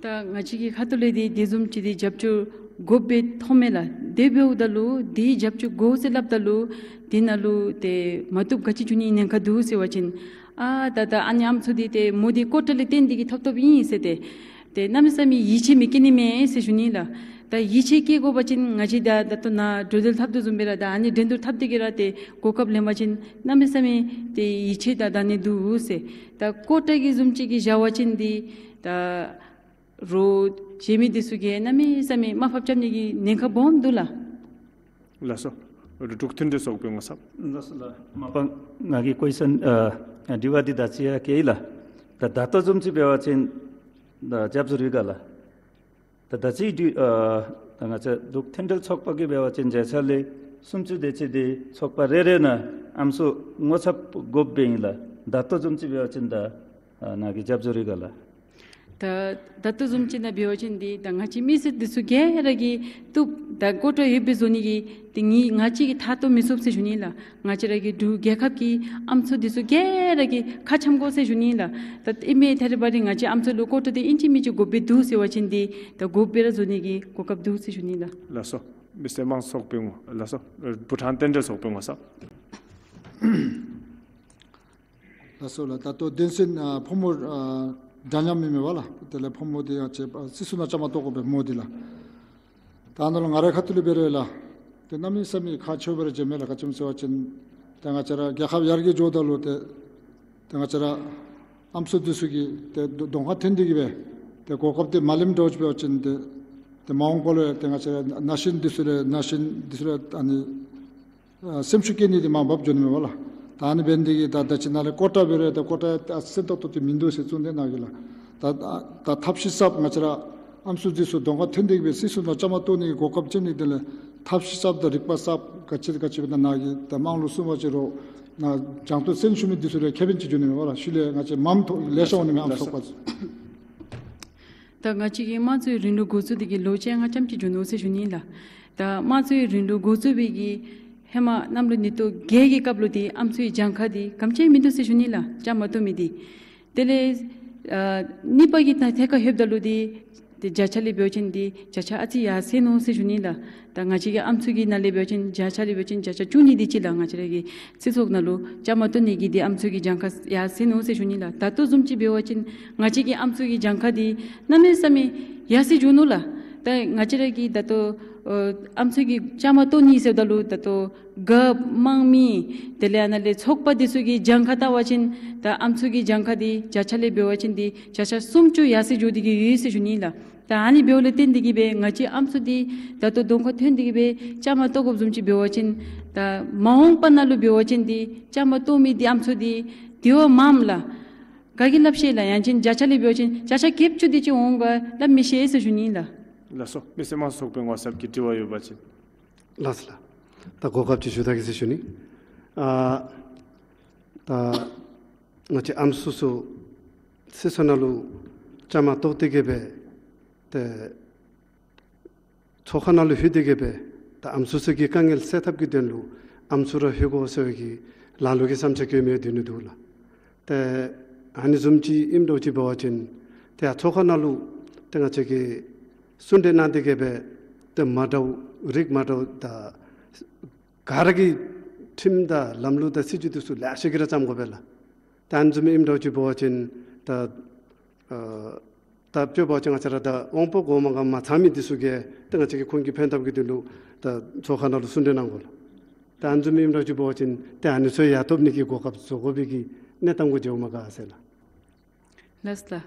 ད་ང་བཅས་ཀྱི་ཁ་ཐུག་ལས་འདི་དེ་བཟུམ་ཅིག་འདི་རྒྱབ་སྐྱོར་དགོཔ་སྦེ་མཐོངམ་མས་ལགས། དེ་འབདཝ་ད་ལུ་འདི་རྒྱབ་སྐྱོར་དགོ་ཟེར་སླབ་ད་ལུ་འདི་ནང་ལུ་ཏེ་མ་བཏུབ་ག་ཅི་འབྱུང་ནིའི་ཉེན་ཁ་འདུག་ཟེར་བ་ཅིན། ཨ་ད་ད་ཨ་ནི་ཨམ་སྲུ་འདི་ཏེ་མོ་འདི་ཀོ་ཊ་ལས་བརྟེན་ཏེ་གིས་ཐོབ་ཐོབཔ་ཨིན་ཟེར་ཏེ། ཏེ་གནམ་མེད་ས་མེད་ཡིད་ཆེས་མི་བསྐྱེད་ནི་མས་ཟེར་ཞུ་ནི་ལགས། ད་ཡིད་ཆེས་བསྐྱེད་དགོ་པ་ཅིན་ང་བཅས་ད་ད་ལྟོ་ནཱ་གྲོས་བསྡུར་འཐབ་དོ་བཟུམ་སྦེ་ར་ད་ཨ་ནི་འགྲན་བསྡུར་འཐབ་སྟེ་གིས་ར་ཏེ་གོ་སྐབས་ལེན་པ་ཅིན་གནམ་མེད་ས་མེད་ཏེ་ཡིད་ཆེས་དང་དང་ལེན་འདུག་ཟེར། ད་ཀོ་ཊ་གི་བཟུམ་ཅིག་གི་བཞག་པ་ཅིན་འདི་ད་རོགས་གཞན་མི་འདི་ཚུ་གིས་གནམ་མེད་ས་མེད་དམའ་ཕབ་རྐྱབ་ནི་གི་ཉེན་ཁ་སྦོམ་འདུག་ལགས། ལགས་སོ། འབྲུག་མཐུན་སྒྲིལ་ཚོགས་པའི་ངོ་ས། ལགས་སོ་ལགས། མ་པ་ང་གི་ཀུའེ་སི་ཅཱན་ཨ་དྲི་བ་འདི་ད་ཅི་ཡང་བཀོད་ཡི་ལགས། ད་ད་ལྟོ་བཟུམ་ཅིག་འབད་བ་ཅིན་ད་རྒྱབ་སྐྱོར་ཡོད་ག་ལགས། ད་ད་ཅི་འདི་ཨ་ད་ང་བཅས་འབྲུག་མཐུན་སྒྲིལ་ཚོགས་པ་གིས་འབད་བ་ཅིན་བརྒྱ་ཆ་ལས་སུམ་ཅུ་དེ་ཅིག་འདི་ཚོགས་པ་རེ་རེ་ནང་ཨམ་སྲུ་ངོ་ཚབ་དགོཔ་སྦེ་ཨིན་ལགས། ད་ལྟོ་བཟུམ་ཅིག་འབད་བ་ཅིན་ད་ཨ་ནཱ་གི་རྒྱབ་སྐྱོར་ཡོད་ག་ལགས། ད་ད་ལྟོ་བཟུམ་ཅིག་ནང་འབད་བ་ཅིན་འདི་ད་ང་བཅས་མི་སེར་འདི་ཚུ་ག་ར་གིས་བཏུབ། ད་ཀོ་ཊ་ཡོདཔ་སྦེ་བཟོ་ནི་གི་འདི་ངེ་ང་བཅས་ཀྱིས་ཐར་གཏོགས་མི་ཚུགས་ཟེར་ཞུ་ནི་ལགས། ང་བཅས་ར་གི་འབྲུག་རྒྱལ་ཁབ་ཀྱི་ཨམ་སྲུ་འདི་ཚུ་ག་ར་གིས་ཁ་འཆམ་དགོ་ཟེར་ཞུ་ནི་ལགས། ད་ཨིན་མས། ད་རེས་འབད་རིང་ང་བཅས་ཨམ་སྲུ་ལུ་ཀོ་ཊ་འདི་ཨིན་ཅི་མིན་ཅི་དགོཔ་སྦེ་འདུག་ཟེར་བ་ཅིན་འདི་ད་དགོཔ་སྦེ་ར་བཟོ་ནི་གི་གོ་སྐབས་འདུག་ཟེར་ཞུ་ནི་ལགས། ལགས་སོ། མི་སེར་དམངས་ཚོགས་པའི་ངོ་། ལགས་སོ། བུ་ཕྲུག་རྟེན་འབྲེལ་ཚོགས་པའི་ངོ་ས། ལགས་སོ་ལགས། ད་ལྟོ་གདན་སའི་ཨ་ཕོ་མོ་ཨ་འདྲ་མཉམ་ཨིན་མས་པ་ལགས། དེ་ལས་ཕོ་མོ་འདི་ཡང་བཅས་པ་སྲིད་ཚོགས་ནང་བཅའ་མར་གཏོགས་དགོ་པས་སྨོ་འདི་ལགས། ད་ནཱ་ལུ་ང་རའི་ཁ་ཐུག་ལས་འབད་རུང་ལགས། ཏེ་གནམ་མེད་ས་མེད་ཁག་ཆེཝ་སྦེ་ར་མཇལཝ་མས་ལགས། ག་ཅི་སྨོ་ཟེར་བ་ཅིན་ཏེ་ང་བཅས་ར་རྒྱལ་ཁབ་ཡར་རྒྱས་འགྱོཝ་ད་ལུ་ཏེ་ཏེ་ང་བཅས་ར་ཨམ་སྲུ་འདི་ཚུ་གིས་ཏེ་གདོང་ཁར་ཐོན་ཏེ་གིས་སྦེ་ཏེ་གོ་སྐབས་འདི་མ་ལེནམ་འདྲཝ་ཅིག་འབད་བ་ཅིན་ཏེ་ཏེ་མ་འོངས་པ་ལུ་ཏེ་ང་བཅས་ར་ན་གཞོན་འདི་ཚུ་ལས་ན་གཞོན་འདི་ཚུ་ལས་ཨ་ནི་ཨ་སེམས་ཤུགས་བསྐྱེད་ནི་འདི་མར་བབས་འགྱོ་ནི་མས་པ་ལགས། ད་ཨ་ནི་འབད་ནི་འདི་གིས་ད་ད་ཅི་ནཱ་ལས་ཀོ་ཊ་འབད་རུང་ད་ཀོ་ཊ་ཨ་སེམས་ཏོག་ཏོ་འདི་མིན་འདུག་ཟེར་གསུངས་ཏེ་ནཱ་གིས་ལགས། ད་ད་ད་ཐབས་ཤེས་གསརཔ་ང་བཅས་ར་ཨམ་སྲུ་འདི་ཚུ་གདོང་ཁར་ཐོན་ཏེ་གིས་སྦེ་སྲིད་ཚོགས་ནང་བཅའ་མར་གཏོགས་ནི་གི་གོ་སྐབས་བྱིན་ནི་དེ་ལས་ཐབས་ཤེས་གསརཔ་དང་རིག་པ་གསརཔ་ག་ཅི་ག་ཅི་འབད་ད་ནཱ་གིས་ད་དམངས་ལུ་གསུང་བ་ཅིན་རོགས་ནཱ་རྒྱང་མཐོང་གསན་ཞུ་མི་འདི་ཚུ་ལུ་ཁེ་ཕན་ཅིག་འབྱུང་ནི་མས་པ་ལགས། ཤུལ་ལས་ང་བཅས་མངམ་ཐོག་ལེ་ཤ་འོང་ནི་མས་ཨམ་སྲུ་ཚོགས་པ་ཚུ། ད་ང་བཅས་ཀྱི་དམངས་གཙོའི་རིང་ལུགས་འགོ་བཙུགས་ཏེ་གིས་ལོ་བཅོ་ལྔ་ཙམ་ཅིག་འགྱོ་ནུག་ཟེར་ཞུ་ནི་ལགས། ད་དམངས་གཙོའི་རིང་ལུགས་འགོ་བཙུགས་པའི་གི་ཧེ་མ་གནམ་ལོ་ཉིས་སྟོང་བརྒྱད་ཀྱི་སྐབས་ལུ་འདི་ཨམ་སྲུའི་གྱངས་ཁ་འདི་ག་ཅི་ཡང་མིན་འདུག་ཟེར་ཞུ་ནི་ལགས། བཅའ་མར་གཏོགས་མི་འདི། དེ་ལས་ཨ་གཉིས་པ་གི་ད་ཐད་ཁར་ལྷོདཔ་ད་ལུ་འདི་ཏེ་བརྒྱ་ཆ་ལས་འབད་བ་ཅིན་འདི་བརྒྱ་ཆ་ཨ་ཙི་ཡར་སོ་ནུག་ཟེར་ཞུ་ནི་ལགས། ད་ང་བཅས་ཀྱི་ཨམ་སྲུ་གི་ནང་ལས་འབད་བ་ཅིན་བརྒྱ་ཆ་ལས་འབད་བ་ཅིན་བརྒྱ་ཆ་བཅུ་གཉིས་དེ་ཅིག་ལགས། ང་བཅས་ར་གི་སྲིད་ཚོགས་ནང་ལུ་བཅའ་མར་གཏོགས་ནི་གི་འདི་ཨམ་སྲུ་གི་གྱངས་ཁ་ཡར་སོ་ནུག་ཟེར་ཞུ་ནི་ལགས། ད་ལྟོ་བཟུམ་ཅིག་འབད་བ་ཅིན་ང་བཅས་ཀྱི་ཨམ་སྲུ་གི་གྱངས་ཁ་འདི་གནམ་མེད་ས་མེད་ཡར་སོ་འགྱོ་ནུག་ལགས། ད་ང་བཅས་ར་གི་ད་ལྟོ་ཨ་ཨམ་སྲུ་གི་བཅའ་མར་གཏོགས་ནི་ཟེརཝ་ད་ལུ་ད་ལྟོ་རྒཔོ་དམངས་མི་དེ་ལས་ཨ་ནཱ་ལས་ཚོགས་པ་འདི་ཚུ་གི་གྱངས་ཁ་བལྟ་བ་ཅིན་ད་ཨམ་སྲུ་གི་གྱངས་ཁ་འདི་བརྒྱ་ཆ་ལས་འབད་བ་ཅིན་འདི་བརྒྱ་ཆ་སུམ་ཅུ་ཡར་སོ་འགྱོ་སྟེ་གིས་ཡོད་ཟེར་ཞུ་ནི་ལགས། ད་ཨ་ནི་འབདཝ་ལས་བརྟེན་ཏེ་གིས་སྦེ་ང་བཅས་ཨམ་སྲུ་འདི་ད་ལྟོ་གདོང་ཁར་ཐོན་ཏེ་གིས་སྦེ་བཅའ་མར་གཏོགས་དགོཔ་བཟུམ་ཅིག་འབད་བ་ཅིན་ད་མ་འོངས་པ་ནང་ལུ་འབད་བ་ཅིན་འདི་བཅའ་མར་གཏོགས་མི་འདི་ཨམ་སྲུ་འདི་དེ་བ་མངམ་ལགས། ག་གིས་སླབ་ཤེས་ལགས། ཡང་ཅིན་བརྒྱ་ཆ་ལས་འབད་བ་ཅིན་བརྒྱ་ཆ་བརྒྱད་ཅུ་དེ་ཅིག་འོང་ག་སླབ་མི་ཤེས་ཟེར་ཞུ་ནི་ལགས། ལགས་སོ། མི་སེར་དམངས་གཙོ་ཚོགས་པའི་ངོ་ས་གི་དྲི་བ་ཡོད་པ་ཅིན། ལགས་སོ་ལགས། ད་གོ་སྐབས་ཅིག་ཞུ་ད་གེ་ཟེར་ཞུ་ནི། ཨ་ད་ང་བཅས་ཨམ་སྲུ་ཚུ་སྲིད་ཚོགས་ནང་ལུ་བཅའ་མར་གཏོགས་ཏེ་གིས་སྦེ་ཏེ་ཚོགས་ཁང་ནང་ལུ་ལྷོད་དེ་གིས་སྦེ་ད་ཨམ་སྲུ་ཚུ་གི་དཀའ་ངལ་སེལ་ཐབས་ཀྱི་དོན་ལུ་ཨམ་སྲུ་ར་ལྷོད་དགོ་ཟེར་བའི་གི་ལ་ལུ་གི་བསམ་འཆར་བཀོད་མི་འདི་ནི་འདུག་ལགས། ཏེ་ཨ་ནི་བཟུམ་ཅིག་ཨིནམ་འདྲཝ་ཅིག་འབད་བ་ཅིན་ཏེ་ཡར་ཚོགས་ཁང་ནང་ལུ་ཏེ་ང་བཅས་ཀྱིས་གསུང་གྲོས་གནང་སྟེ་གིས་སྦེ་ཏེ་མ་འདྲཝ་རིགས་མ་འདྲཝ་ད་ག་ར་གི་ཁྲིམས་དང་ལམ་ལུགས་དང་སྲིད་བྱུས་འདི་ཚུ་ལེ་ཤ་གི་ར་བརྩམ་དགོ་པས་ལགས། ཏེ་ཨ་ནི་བཟུམ་ཨིནམ་འདྲཝ་ཅིག་འབད་བ་ཅིན་ད་ཨ་ད་དཔྱེ་འབད་བ་ཅིན་ང་བཅས་ར་ད་དབང་པོ་གོང་མ་ག་མ་ཚང་མི་འདི་ཚུ་གིས་ཏེ་ང་བཅས་ཀྱི་ཁོང་གི་ཕན་ཐབས་ཀྱི་དོན་ལུ་ད་ཚོགས་ཁང་ནང་ལུ་གསུང་གྲོས་གནང་དགོ་ལགས། ད་ཨ་ནི་བཟུམ་ཨིནམ་འདྲཝ་ཅིག་འབད་བ་ཅིན་ཏེ་ཨ་ནི་ཚུ་ཡང་ཐོབ་ནི་གི་གོ་སྐབས་བཟོ་དགོ་པའི་གི་གནས་སྟངས་གུ་འགྱོཝ་མས་ག་ཟེར་ལགས། ལགས་ལགས།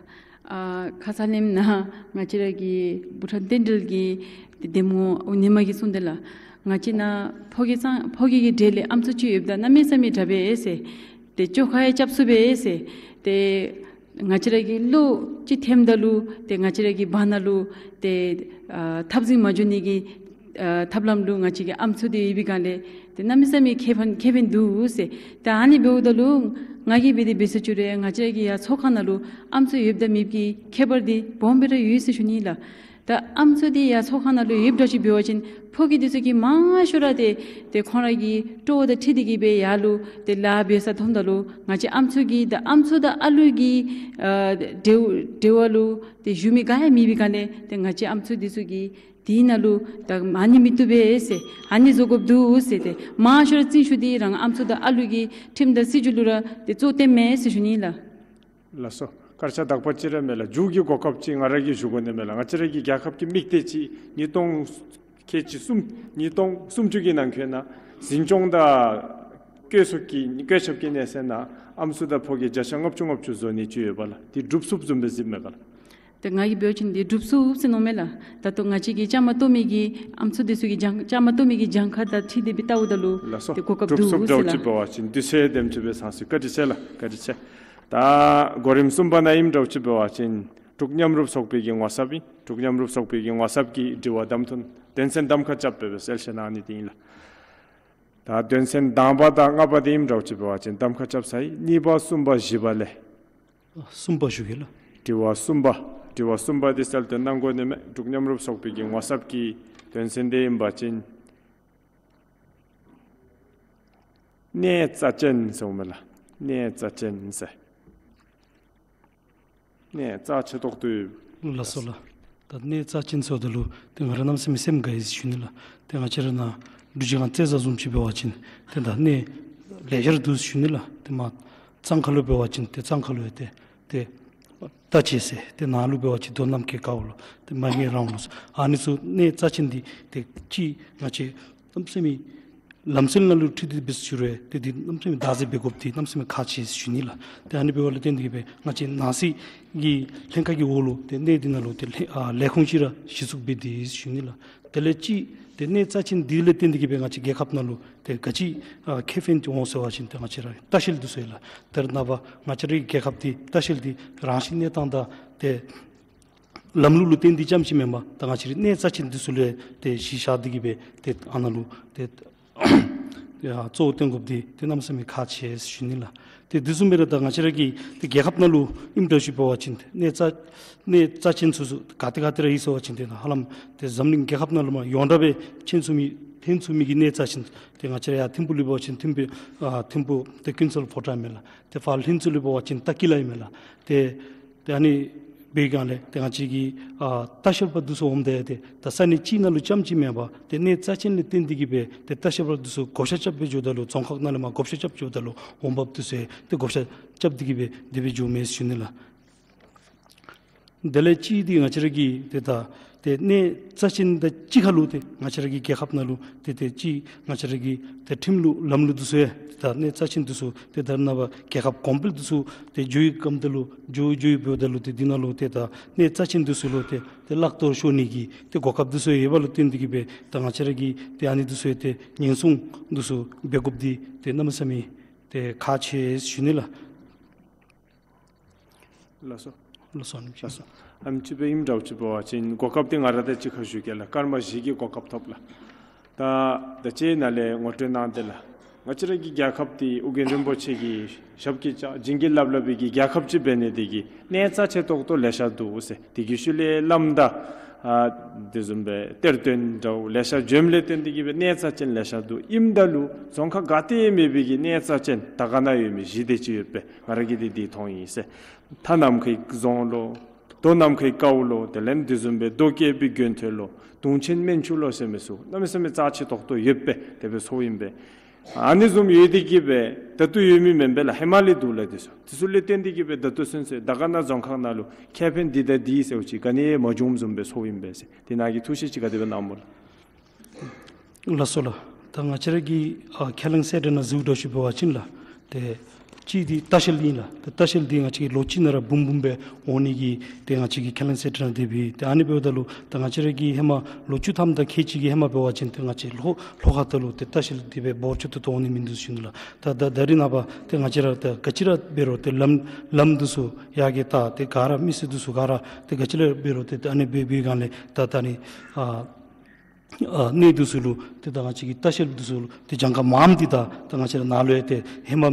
ཨ་ཁ་ཙ་ལས་ནཱ་ང་བཅས་ར་གི་བུ་ཕྲུག་རྟེན་འབྲེལ་གྱི་འདེམས་ངོ་འོ་ནེ་མ་གིས་གསུངས་ཏེ་ལགས། ང་བཅས་ནཱ་ཕོ་སྐྱེས་ཚང་ཕོ་སྐྱེས་ཀྱི་གྲས་ལས་ཨམ་སྲུ་ཅིག་ཡོདཔ་ད་གནམ་མེད་ས་མེད་དྲག་པས་ཟེར། ཏེ་བཅོ་ཁ་ཡང་རྐྱབ་ཚུགས་པས་ཟེར། ཏེ་ ང་བཅས་ར་གི་བློ་ཅིག་ཐེམ་ད་ལུ་ཏེ་ང་བཅས་ར་གི་བར་ན་ལུ་ཏེ་ཨ་འཐབ་འཛིང་མ་འགྱོ་ནི་གི་ཨ་ཐབས་ལམ་ལུ་ང་བཅས་ཀྱི་ཨམ་སྲུ་འདི་ཡོད་པའི་སྒང་ལས་ཏེ་གནམ་མེད་ས་མེད་ཁེ་ཕན་ཁེ་ཕན་འདུག་ཟེར། ཏེ་ཨ་ནི་འབདཝ་ད་ལུ་ང་གིས་འབད་དེ་འབད་ས་བཅུག་རུང་ང་བཅས་ཀྱི་ཡར་ཚོགས་ཁང་ནང་ལུ་ཨམ་སྲུ་ཡོདཔ་དང་མེདཔ་ཀྱི་ཁྱད་པར་འདི་སྦོམ་སྦེ་ར་ཡོད་ཟེར་ཞུ་ནི་ལགས། ད་ཨམ་སྲུ་འདི་ཡར་ཚོགས་ཁང་ནང་ལུ་ཡོདཔ་འདྲཝ་ཅིག་འབད་བ་ཅིན་ཕོ་སྐྱེས་འདི་ཚུ་གིས་མང་ཤོས་ར་ཏེ་ཏེ་ཁོང་ར་གི་སྤྲོ་བ་དང་འཁྲིལ་ཏེ་གིས་སྦེ་ཡར་ལུ་ཏེ་ལཱ་འབད་ས་མཐོངམ་ད་ལུ་ང་བཅས་ཨམ་སྲུ་གི་ད་ཨམ་སྲུ་དང་ཨ་ལུ་གི་ཨ་འབྲེལ་འབྲེལ་བ་ལུ་ཏེ་ཞུ་མི་ག་ཡང་མེད་པའི་སྒང་ལས་ཏེ་ང་བཅས་ཨམ་སྲུ་འདི་ཚུ་གིས་དེ་ནང་ལུ་ད་ཨ་ནི་མི་བཏུབ་པས་ཟེར་ཨ་ནི་བཟོ་དགོཔ་འདུག་ཟེར་ཏེ་མང་ཤོས་ར་བརྩི་ཞུ་སྟེ་རང་ཨམ་སྲུ་དང་ཨ་ལུ་གི་ཁྲིམས་དང་སྲིད་བྱུས་ལུ་ར་ཏེ་གཙོ་བཏོན་མས་ཟེར་ཞུ་ནི་ལགས། ལགས་སོ། སྐར་ཆ་དག་པ་ཅིག་ར་མས་ལགས། མཇུག་གི་གོ་སྐབས་ཅིག་ང་ར་གིས་ཞུ་དགོ་ནི་མས་ལགས། ང་བཅས་ར་གི་རྒྱལ་ཁབ་ཀྱི་དམིགས་གཏད་ཅིག་ཉིས་སྟོང་ཁལ་གཅིག་གསུམ་ཉིས་སྟོང་སུམ་ཅུ་གི་ནང་འཁོད་ནང་འཛིན་སྐྱོང་དང་བཀོད་ཚོགས་ཀྱི་བཀོད་ཁྱབ་ཀྱི་གནས་ཚད་ནང་ཨམ་སྲུ་དང་ཕོ་སྐྱེས་བརྒྱ་ཆ་ལྔ་བཅུ་ལྔ་བཅུ་བཟོ་ནི་ཅིག་ཡོད་པ་ལགས། དེ་འགྲུབ་ཚུགསཔ་བཟུམ་སྦེ་གཟིགསཔ་མས་ག་ལགས། ཏེ་ང་གིས་འབད་བ་ཅིན་དེ་འགྲུབ་ཚུགས་ཟེར་མནོཝ་མས་ལགས། ད་ལྟོ་ང་བཅས་ཀྱི་བཅའ་མར་གཏོགས་མི་གི་ཨམ་སྲུ་འདི་ཚུ་གི་གྱངས་བཅའ་མར་གཏོགས་མི་གི་གྱངས་ཁ་དང་འཁྲིལ་ཏེ་སྦེ་བལྟཝ་ད་ལུ་ལགས་སོ། ཏེ་གོ་སྐབས་འགྲུབ་འདུག་ཚུགསཔ་ཟེར་འདྲཝ་ལགས། ཅིག་འབད་བ་ཅིན་དུས་ཚོད་དེམ་ཅིག་སྦེ་ཚང་སོང་། བཀའ་དྲིན་ཆེ་ལགས། བཀའ་དྲིན་ཆེ། ད་གོ་རིམ་གསུམ་པ་ནང་ཨིནམ་འདྲཝ་ཅིག་འབད་བ་ཅིན་འབྲུག་མཉམ་རུབ་ཚོགས་པའི་གི་ངོ་ཚབ་ཨིན། འབྲུག་མཉམ་རུབ་ཚོགས་པའི་གི་ངོ་ཚབ་ཀྱིས་དྲི་བ་གདམ་འཐུ་དོན་ཚན་གདམ་ཁ་རྐྱབ་སྦེ་སྦེ་གསལ་བཤད་གནང་ནི་འདི་ཨིན་ལགས། ད་དོན་ཚན་དང་པ་དང་ལྔ་པ་འདི་ཨིནམ་འདྲཝ་ཅིག་འབད་བ་ཅིན་གདམ་ཁ་རྐྱབ་ཚར་ཡི། གཉིས་པ་གསུམ་པ་བཞི་པ་ལས། གསུམ་པ་ཞུ་གེ་ལགས། དྲི་བ་གསུམ་པ། དྲི་བ་གསུམ་པ་འདི་གསལ་སྟོན་གནང་དགོ་ནི་མས། འབྲུག་མཉམ་རུབ་ཚོགས་པའི་གི་ངོ་ཚབ་ཀྱི་དོན་ཚན་འདི་ཨིན་པ་ཅིན་གནས་རྩ་ཅན་ཟེརཝ་མས་ལགས། གནས་རྩ་ཅན་ཟེར། གནས་རྩ་ཆེ་ཏོག་ཏོ་ཡོད། ལགས་སོ་ལགས། ད་གནས་རྩ་ཅན་ཟེརཝ་ད་ལུ་ཏེ་ང་ར་གནམ་མེད་ས་མེད་སེམས་དགའ་ཡི་ཟེར་ཞུ་ནི་ལགས། ཏེ་ང་བཅས་ར་ནཱ་འབྲུག་རྗེས་སྒང་རྩེ་བཟའ་བཟུམ་ཅིག་འབད་བ་ཅིན་ཏེ་ད་གནས་ལེ་ཤ་ར་འདུག་ཟེར་ཞུ་ནི་ལགས། ཏེ་མར་གཙང་ཁ་ལུ་འབད་བ་ཅིན་ཏེ་གཙང་ཁ་ལུ་ཡང་ཏེ་ཏེ་རྟ་བྱེ་ཟེར། ཏེ་ནཱ་ལུ་འབད་བ་ཅིན་རྡོ་ནམ་མཁའི་དཀར་པོ་ལུ་ཏེ་མ་ངེ་རང་ལུ་ཟེར། ཨ་ནི་ཚུ་གནས་རྩ་ཅན་འདི་ཏེ་ཅིག་ང་བཅས་གནམ་མེད་ས་མེད་ལམ་སྲོལ་ནང་ལུ་འཁྲིལ་ཏེ་འབད་ཟེར་ཞུ་རུང་ཏེ་འདི་གནམ་མེད་ས་མེད་བདག་འཛིན་འབད་དགོཔ་འདི་གནམ་མེད་ས་མེད་ཁག་ཆེ་ཟེར་ཞུ་ནི་ལགས། ཏེ་ཨ་ནི་འབདཝ་ལས་བརྟེན་ཏེ་གིས་སྦེ་ང་བཅས་ནང་སྲིད་ཀྱི་ལྷན་ཁག་གི་འོག་ལུ་ཏེ་གནས་འདི་ནང་ལུ་ཏེ་ལྷན་ཨ་ལས་ཁུངས་ཅིག་ར་གཞི་བཙུགས་འབད་དེས་ཟེར་ཞུ་ནི་ལགས། དེ་ལས་ཅིག་ཏེ་གནས་རྩ་ཅན་འདི་ལས་བརྟེན་ཏེ་གིས་སྦེ་ང་བཅས་རྒྱལ་ཁབ་ནང་ལུ་ཏེ་ག་ཅི་ཨ་ཁེ་ཕན་ཅིག་འོང་ཟེར་བ་ཅིན་ཏེ་ང་བཅས་ར་ལྟ་བཤལ་འདི་ཚུ་ཡོད་ལགས། ད་རེས་ནངས་པ་ང་བཅས་རའི་རྒྱལ་ཁབ་འདི་ལྟ་བཤལ་འདི་རང་བཞིན་གནས་སྟངས་དང་ཏེ་ལམ་ལུགས་ལུ་བརྟེན་ཏེ་རྐྱངམ་ཅིག་མེན་པར་ད་ང་བཅས་རའི་གནས་རྩ་ཅན་འདི་ཚུ་ལུ་ཏེ་གཞི་བཞག་སྟེ་གིས་སྦེ་ཏེ་ཨ་ནཱ་ལུ་ཏེ་ཡ་གཙོ་བོ་བཏོན་དགོཔ་འདི་ཏེ་གནམ་མེད་ས་མེད་ཁག་ཆེ་ཟེར་ཞུ་ནི་ལགས། ཏེ་དེ་བཟུམ་སྦེ་ར་ད་ང་བཅས་ར་གི་ཏེ་རྒྱལ་ཁབ་ནང་ལུ་ཨིནམ་འདྲཝ་ཅིག་འབད་བ་ཅིན་གནས་རྩ་གནས་རྩ་ཅན་ཚུ་ཚུ་ག་ཏེ་ག་ཏེ་ར་ཡོད་ཟེར་བ་ཅིན་ཏེ་ཧ་ལམ་ཏེ་འཛམ་གླིང་རྒྱལ་ཁབ་ནང་ལུ་མར་ཡོངས་གྲགས་སྦེ་མཁྱེན་ཚུགས་མི་མཁྱེན་ཚུགས་མི་གི་གནས་རྩ་ཅན་ཏེ་ང་བཅས་ར་ཡར་ཐིམ་ཕུག་ལུ་འབད་བ་ཅིན་ཐིམ་ཕུག་ཨ་ཐིམ་ཕུག་ཏེ་ཀུན་གསལ་ཕོ་བྲང་མས་ལགས། ཏེ་ཕར་ལྷུན་རྩེ་ལུ་འབད་བ་ཅིན་ཏ་ཀི་ལ་ཨིན་མས་ལགས། ཏེ་ཏེ་ཨ་ནི་འབད་བའི་སྒང་ལས་ཏེ་ང་བཅས་ཀྱི་ཨ་ལྟ་བཤལ་པ་འདི་ཚུ་འོངམ་ད་ཏེ་ད་ས་གནས་ཅིག་ནང་ལུ་རྐྱངམ་ཅིག་མེན་པར་ཏེ་གནས་རྩ་ཅན་ལས་བརྟེན་ཏེ་གིས་སྦེ་ཏེ་ལྟ་བཤལ་པ་འདི་ཚུ་བགོ་བཤའ་རྐྱབ་སྦེ་འགྱོཝ་ད་ལུ་རྫོང་ཁག་ནང་ལས་མར་བགོ་བཤའ་རྐྱབ་འགྱོཝ་ད་ལུ་འོང་འབབ་འདི་ཚུ་ཏེ་བགོ་བཤའ་རྐྱབ་སྟེ་གིས་སྦེ་དེ་སྦེ་འགྱོཝ་མས་ཟེར་ཞུ་ནི་ལགས། དེ་ལས་ཅིག་འདི་ང་བཅས་ར་གི་ཏེ་ད་ཏེ་གནས་རྩ་ཅན་དང་གཅིག་ཁར་ལུ་ཏེ་ང་བཅས་ར་གི་རྒྱལ་ཁབ་ནང་ལུ་ཏེ་ཏེ་ཅིག་ང་བཅས་ར་གི་ཏེ་ཁྲིམས་ལུགས་ལམ་ལུགས་འདི་ཚུ་ཡང་ཏེ་ད་གནས་རྩ་ཅན་འདི་ཚུ་ཏེ་ད་རེས་ནངས་པ་རྒྱལ་ཁབ་གོང་འཕེལ་འདི་ཚུ་ཏེ་འགྱོ་བའི་སྐབས་ད་ལུ་འགྱོ་འགྱོ་བའི་འབདཝ་ད་ལུ་ཏེ་འདི་ནང་ལུ་ཏེ་ད་གནས་རྩ་ཅན་འདི་ཚུ་ལུ་ཏེ་ཏེ་བརླག་སྟོར་ཤོར་ནི་གི་ཏེ་གོ་སྐབས་འདི་ཚུ་ཡོད་པ་ལུ་བརྟེན་ཏེ་གིས་སྦེ་ད་ང་བཅས་ར་གིས་ཏེ་ཨ་ནི་འདི་ཚུ་ཡང་ཏེ་ཉེན་སྲུང་འདི་ཚུ་འབད་དགོཔ་འདི་ཏེ་གནམ་མེད་ས་མེད་ཏེ་ཁག་ཆེ་ཟེར་ཞུ་ནི་ལགས། ལགས་སོ། ལགས་སོ། ཨ་ནེམ་ཅིག། ལགས་སོ། ཨ་ནེམ་ཅིག་སྦེ་ཨིནམ་འདྲཝ་ཅིག་འབད་བ་ཅིན་གོ་སྐབས་འདི་ང་ར་དང་གཅིག་ཁར་ཞུ་གེ་ལགས། སྐར་མ་བཞི་གི་གོ་སྐབས་ཐོབ་ལགས། ད་ད་ཅི་ནཱ་ལས་ངོ་སྤྲོད་གནང་སྟེ་ལགས། ང་བཅས་ར་གི་རྒྱལ་ཁབ་འདི་ཨོ་རྒྱན་རིན་པོ་ཆེ་གིས་ཞབས་ཀྱིས་བཅགས་བྱིན་གྱིས་བརླབས་བརླབས་པའི་གི་རྒྱལ་ཁབ་ཅིག་འབད་ནི་དེ་གིས་གནས་རྩ་ཆེ་ཏོག་ཏོ་ལེ་ཤ་འདུག་ཟེར། དེ་གི་ཤུལ་ལས་བླམ་དང་ཨ་དེ་བཟུམ་སྦེ་གཏེར་སྟོན་འདྲཝ་ལེ་ཤ་བྱོནམ་ལས་བརྟེན་ཏེ་གིས་སྦེ་གནས་རྩ་ཅན་ལེ་ཤ་འདུག། ཨིནམ་ད་ལུ་རྫོང་ཁག་ག་ཏེ་ཡང་མེད་པའི་གི་གནས་རྩ་ཅན་དར་དཀར་ན་ཡོད་མི་བཞི་དེ་ཅིག་ཡོད་པས། ང་ར་གིས་དེ་འདི་མཐོང་ཡི་ཟེར། མཐའ་ནམ་མཁའི་རྫོང་ལོ། རྡོ་ནམ་མཁའི་དཀར་པོ་ལོ། དེ་ལས་དེ་བཟུམ་སྦེ་རྡོ་བརྒྱད་པའི་དགོན་ཐོད་ལོ། དུང་ཆེན་སྨན་ཆུ་ལོ་ཟེར་མི་ཚུ་གནམ་མེད་ས་མེད་རྩ་ཆེ་ཏོག་ཏོ་ཡོད་པས། དེ་སྦེ་ཚོརཝ་ཨིན་པས། ཨ་ནི་བཟུམ་ཡོད་དེ་གིས་སྦེ་ད་ལྟོ་ཡོད་མི་མེན་པས་ལགས། ཧེ་མ་ལས་འདུག་ལགས། དེ་ཚུ་དེ་ཚུ་ལས་བརྟེན་ཏེ་གིས་སྦེ་ད་ལྟོ་ཚུན་ཚོད་དར་དཀར་ན་རྫོང་ཁག་ནང་ལུ་ཁེ་ཕན་འདི་དང་འདི་ཟེར་བ་ཅིན་ག་ནི་ཡང་མ་བྱུངམ་བཟུམ་སྦེ་ཚོརཝ་ཨིན་པས་ཟེར། དེ་ནང་གི་ཐུགས་བཞེད་ཅིག་ག་དེ་སྦེ་གནངམ་སྨོ་ལགས། ལགས་སོ་ལགས། ད་ང་བཅས་ར་གི་ཨ་ཁས་བླངས་གསལ་བསྒྲགས་ནང་གཟིགས་འདྲཝ་ཅིག་འབད་བ་ཅིན་ལགས། ཏེ་ གཅིག་འདི་ལྟ་བཤལ་ཨིན་ལགས། ཏེ་ལྟ་བཤལ་འདི་ང་བཅས་ཀྱིས་ལོ་གཅིག་ནང་ར་འབུམ་འབུམ་སྦེ་འོང་ནི་གི་ཏེ་ང་བཅས་ཀྱིས་ཁས་ལེན་ཟེར་ཏེ་ར་དེ་སྦེ། ཏེ་ཨ་ནི་འབདཝ་ད་ལུ་ད་ང་བཅས་ར་གི་ཧེ་མ་ལོ་བཅུ་ཐམ་དང་ཁལ་གཅིག་གི་ཧེ་མ་འབད་བ་ཅིན་ཏེ་ང་བཅས་ལྷོ་ལྷོ་ཁ་ཐུག་ལུ་ཏེ་ལྟ་བཤལ་འདི་སྦེ་འབོར་ཆེ་ཏོག་ཏོ་འོང་ནི་མིན་འདུག་ཞུ་ནི་ལགས། ད་ད་ད་རིས་ནངས་པ་ཏེ་ང་བཅས་ར་ད་ག་ཅི་ར་འབད་རུང་ཏེ་ལམ་ལམ་འདི་ཚུ་ཡར་རྒྱས་བཏང་སྟེ་ག་ར་མི་སེར་འདི་ཚུ་ག་ར་ཏེ་ག་ཅི་ར་འབད་རུང་ཏེ་ཏེ་ཨ་ནི་སྦེ་སྦེ་གང་ལས་ད་ད་ནི་ཨ་ཨ་གནས་འདི་ཚུ་ལུ་ཏེ་ད་ང་བཅས་ཀྱི་ལྟ་བཤལ་འདི་ཚུ་ལུ་ཏེ་གྱངས་ཁ་མངམ་འདི་ད་ད་ང་བཅས་ར་ནཱ་ལུ་ཡང་ཏེ་ཧེ་མ་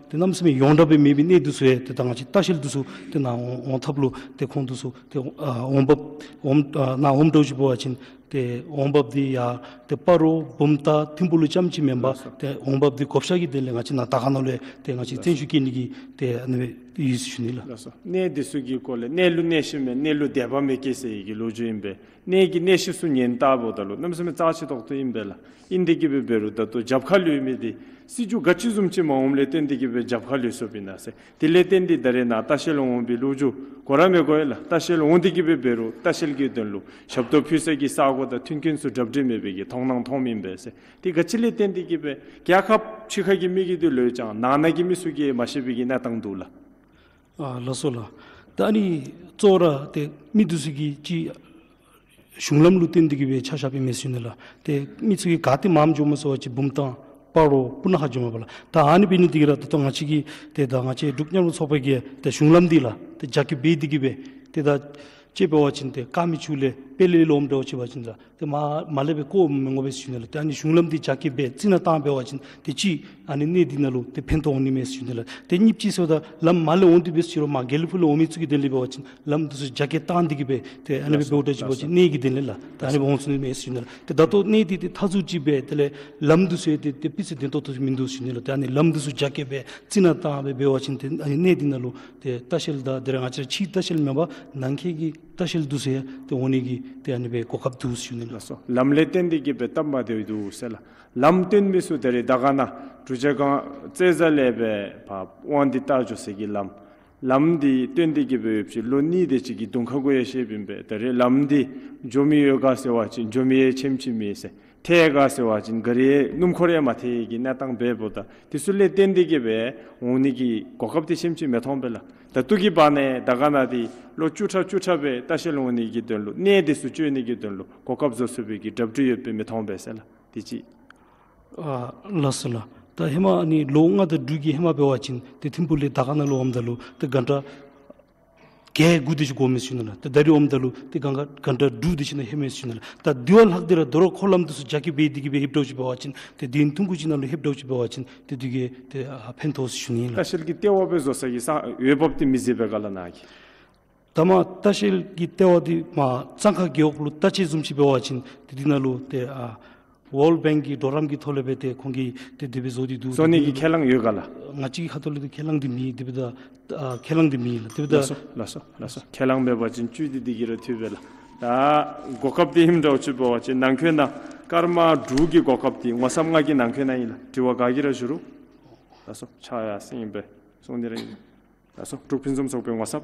ཏེ་གནམ་མེད་ས་མེད་ཡོངས་གྲགས་སྦེ་མེད་པའི་གནས་འདི་ཚུ་ཡང་ཏེ་ད་ང་བཅས་ལྟ་བཤལ་འདི་ཚུ་ཏེ་ནཱ་འོང་འོང་ཐབས་ལུ་ཏེ་ཁོང་འདི་ཚུ་ཏེ་ཨ་འོང་འབབ་འོང་ཨ་ནཱ་འོངམ་འདྲཝ་ཅིག་འབད་བ་ཅིན་ཏེ་འོང་འབབ་འདི་ཡར་ཏེ་སྤ་རོ་བུམ་ཐང་ཐིམ་ཕུག་ལུ་རྐྱངམ་ཅིག་མེན་པར་ལགས་སོ། ཏེ་འོང་འབབ་འདི་བགོ་བཤའ་གི་དོན་ལས་ང་བཅས་ནཱ་དར་དཀར་ནང་ལུ་ཡང་ཏེ་ང་བཅས་ལགས་སོ། བརྟན་བཞུགས་བསྐྱལ་ནི་གི་ཏེ་ཨ་ནི་སྦེ་ཡོད་ཟེར་ཞུ་ནི་ལགས། ལགས་སོ། གནས་འདི་ཚུ་གི་སྐོར་ལས་གནས་ལུགས་གནས་ཤེས་མེད་གནས་ལུགས་དད་པ་མེད་མཁན་ཟེར་བའི་གི་ལོ་རྒྱུས་ཨིན་པས། གནས་ཀྱི་གནས་གཤིས་ཚུ་ཉན་བལྟཝ་ད་ལུ་གནམ་མེད་ས་མེད་རྩ་ཆེ་ཏོག་ཏོ་ཨིན་པས་ལགས། ཨིན་ཏེ་གི་སྦེ་འབད་རུང་ད་ལྟོ་རྒྱབ་ཁར་ལུས་མི་འདི་སྲིད་བྱུས་ག་ཅི་བཟུམ་ཅིག་མ་འོངམ་ལས་བརྟེན་ཏེ་གི་སྦེ་རྒྱབ་ཁར་ལུས་སོཔ་ཨིན་ན་ཟེར། དེ་ལས་བརྟེན་ཏེ་ད་རེས་ནཱ་ལྟ་བཤལ་འོང་བའི་ལོ་རྒྱུས་གོ་ར་མི་གོ་ཡི་ལགས། ལྟ་བཤལ་འོང་སྟེ་གི་སྦེ་འབད་རུང་ལྟ་བཤལ་གྱི་དོན་ལུ་ཞབས་ཏོག་ཕུལ་ས་གི་ས་གོ་དང་མཐུན་རྐྱེན་ཚུ་གྲ་སྒྲིག་མེད་པའི་གི་མཐོང་སྣང་མཐོངམ་ཨིན་པས་ཟེར། དེ་ག་ཅི་ལས་བརྟེན་ཏེ་གི་སྦེ་རྒྱལ་ཁབ་ཕྱི་ཁ་གི་མི་གིས་འདི་ལོས་ཀྱང་ནང་ན་གི་མི་ཚུ་གིས་མ་ཤེས་པའི་གི་གནས་སྟངས་འདུག་ལགས། ཨ་ལགས་སོ་ལགས། ད་ཨ་ནི་གཙོ་བོ་ར་ཏེ་མི་འདི་ཚུ་གིས་ཅིག་གཞུང་ལམ་ལུ་བརྟེན་ཏེ་གི་སྦེ་ཆ་བཞགཔ་ཨིན་མས་ཟེར་ཞུ་ནི་ལགས། ཏེ་མི་ཚུ་གིས་ག་ཏེ་མངམ་འགྱོཝ་སྨོ་ཟེར་བ་ཅིན་བུམ་ཐང་སྤ་རོ་སྤུ་ན་ཁ་འགྱོཝ་མས་པ་ལགས། ད་ཨ་ནི་འབད་ནི་འདི་གིས་ར་ད་ལྟོ་ང་བཅས་ཀྱི་ཏེ་ད་ང་བཅས་འབྲུག་མཉམ་རུབ་ཚོགས་པ་གིས་ཏེ་གཞུང་ལམ་འདི་ལགས་ཏེ་རྒྱ་སྐྱེད་འབད་དེ་གི་སྦེ་ཏེ་ད་ཅིག་འབད་བ་ཅིན་ཏེ་ཀ་མི་ཆུ་ལས་དཔལ་ལས་ལོགམ་འདྲཝ་ཅིག་འབད་བ་ཅིན་ལགས། ཏེ་མར་མར་ལས་སྦེ་བཀོ་མི་འོང་པས་ཟེར་ཞུ་ནི་ལགས། ཏེ་ཨ་ནི་གཞུང་ལམ་འདི་རྒྱ་སྐྱེད་འབད་རྩི་ནག་བཏང་འབད་བ་ཅིན་ཏེ་གཅིག་ཨ་ནི་གནས་འདི་ནང་ལུ་ཏེ་ཕན་ཐོགས་འོང་ནི་མས་ཟེར་ཞུ་ནི་ལགས། ཏེ་གཉིས་པ་ཅིག་ཟེརཝ་ད་ལམ་མར་ལས་འོང་སྟེ་འབད་ཟེར་རུང་མར་དགེ་ལེགས་ཕུག་ལས་འོང་མི་ཚུ་གི་དོན་ལས་འབད་བ་ཅིན་ལམ་འདི་ཚུ་རྒྱ་སྐྱེད་བཏང་སྟེ་གི་སྦེ་ཏེ་ཨ་ནི་སྦེ་ལགས་སོ། འབདཝ་ད་ཅིག་འབད་བ་ཅིན་ལགས་སོ། གནས་ཀྱི་དོན་ལས་ལགས་ཏེ་ཨ་ནི་སྦེ་འོང་ཚུགས་ནི་མས་ཟེར་ཞུ་ནི་ལགས། ཏེ་ད་ལྟོ་གནས་འདི་ཏེ་མཐའ་ཟུར་ཅིག་སྦེ་དེ་ལས་ལམ་འདི་ཚུ་ཡང་ཏེ་ཏེ་སྤུས་ཚད་ལྡན་ཏོག་ཏོ་མིན་འདུག་ཟེར་ཞུ་ནི་ལགས། ཏེ་ཨ་ནི་ལམ་འདི་ཚུ་རྒྱ་སྐྱེད་འབད་རྩི་ནག་བཏང་སྦེ་འབད་བ་ཅིན་ཏེ་ཨ་ནི་གནས་འདི་ནང་ལུ་ཏེ་ལྟ་བཤལ་དང་དེ་ར་ང་བཅས་ར་ཕྱིའི་ལྟ་བཤལ་མེན་པར་ནང་འཁོད་ཀྱི་ལྟ་བཤལ་འདི་ཚུ་ཡང་ཏེ་འོང་ནི་གི་ཏེ་ཨ་ནི་སྦེ་གོ་སྐབས་འདུག་ཟེར་ཞུ་ནི་ལགས། ལགས་སོ། ལམ་ལས་བརྟེན་ཏེ་གི་སྦེ་སྟབས་མ་བདེཝ་འདུག་ཟེར་ལགས། ལམ་སྟོན་མི་ཚུ་ད་རེས་དར་དཀར་ནང་འབྲུག་རྒྱལ་ཁང་རྩེ་གཟར་ལས་སྦེ་ཕར་དབང་འདུས་ལྟག་འགྱོ་ས་གི་ལམ་ལམ་འདི་སྟོན་ཏེ་གི་སྦེ་ཡོདཔ་ཅིག་ལོ་གཉིས་དེ་ཅིག་གི་གདོང་ཁ་གུ་ཡང་བཤདཔ་ཨིན་པས། ད་རེས་ལམ་འདི་འགྱོ་མི་ཡོད་ག་ཟེར་བ་ཅིན་འགྱོ་མི་ཡང་ཆེམ་ཅིག་མེད་ཟེར། ཐལ་ག་ཟེར་བ་ཅིན་ག་ར་སྣུམ་འཁོར་ཡང་མ་ཐལ་གྱི་གནས་སྟངས་འབདཝ་ད་དེ་ཚུ་ལས་བརྟེན་ཏེ་གི་སྦེ་འོང་ནི་གི་གོ་སྐབས་འདི་ཆེམ་ཅིག་མི་མཐོང་པས་ལགས། ད་ལྟོ་གི་བར་ན་དར་དཀར་ནང་འདི་ལོ་བཅུ་ཕྲག་བཅུ་ཕྲག་སྦེ་ལྟ་བཤལ་འོང་ནི་གི་དོན་ལུ་གནས་འདི་ཚུ་བཅོ་ནི་གི་དོན་ལུ་གོ་སྐབས་བཟོ་ཚུགས་པའི་གི་གྲ་སྒྲིག་ཡོདཔ་སྦེ་མི་མཐོང་པས་ཟེར་ལགས། དེ་ཅིག། ཨ་ལགས་སོ་ལགས། ད་ཧེ་མ་ཨ་ནི་ལོ་ལྔ་དང་དྲུག་གི་ཧེ་མ་འབད་བ་ཅིན་ཏེ་ཐིམ་ཕུག་ལས་དར་དཀར་ནང་ལུ་འོངམ་ད་ལུ་ཏེ་གྷན་ཊ་བརྒྱད་དགུ་དེ་ཅིག་འགོར་མི་ཟེར་ཞུ་ནི་ལགས། ཏེ་ད་རེས་འོངམ་ད་ལུ་ཏེ་གྷན་ཊ་གྷན་ཊ་དྲུག་དེ་ཅིག་ནང་ལྷོད་མི་ཟེར་ཞུ་ནི་ལགས། ད་དེ་བ་ལྷག་སྟེ་ར་དོ་རུང་འཁོར་ལམ་འདི་ཚུ་རྒྱ་སྐྱེད་འབད་དེ་གི་སྦེ་ལྷོདཔ་འདྲཝ་ཅིག་འབད་བ་ཅིན་ཏེ་དེ་ཐུང་ཀུ་ཅིག་ནང་ལུ་ལྷོདཔ་འདྲཝ་ཅིག་འབད་བ་ཅིན་ཏེ་དེ་གིས་ཏེ་ཨ་ཕན་ཐོགས་ཟེར་ཞུ་ནི་ལགས། ལྟ་བཤལ་གྱི་ལྟེ་བ་སྦེ་བཟོ་ས་གི་ས་འོས་འབབ་འདི་མི་མཛེས་པས་ག་ལགས་ནཱ་གི། ད་མར་ལྟ་བཤལ་གྱི་ལྟེ་བ་འདི་མར་གཙང་ཁ་རྒེད་འོག་ལུ་བལྟ་ཅི་བཟུམ་ཅིག་འབད་བ་ཅིན་ཏེ་དེ་ནང་ལུ་ཏེ་ཨ་ཝཱལཌ་བེངཀ་གི་གྲོགས་རམ་གྱི་ཐོག་ལས་སྦེ་ཏེ་ཁོང་གིས་ཏེ་དེ་སྦེ་བཟོ་སྟེ་འདུག། བཟོ་ནི་གི་ཁས་བླངས་ཡོད་ག་ལགས། ང་བཅས་ཀྱི་ཁ་ཐུག་ལས་ཏེ་ཁས་བླངས་འདི་མེད། དེ་འབདཝ་ད་ཨ་ཁས་བླངས་འདི་མེད་ལགས། དེ་འབདཝ་ད། ལགས་སོ་ལགས་སོ་ལགས་སོ། ཁས་བླངས་མེད་པ་ཅིན་བཅུད་འདི་འདི་གིས་ར་འཐུས་པས་ལགས། ད་གོ་སྐབས་འདི་ཨིནམ་འདྲཝ་ཅིག་འབད་བ་ཅིན་ནང་འཁོད་ནང་སྐར་མ་དྲུག་གི་གོ་སྐབས་འདི་ངོ་ཚབ་ལྔ་གི་ནང་འཁོད་ནང་ཨིན་ལགས། དྲི་བ་ག་གིས་ར་ཞུ་རུང་། ལགས་སོ། ཕྱག་ཡར་སེང་སྦེ་སོང་ནི་ར་ཨིན། ལགས་སོ། འབྲུག་ཕུན་སུམ་ཚོགས་པའི་ངོ་ཚབ།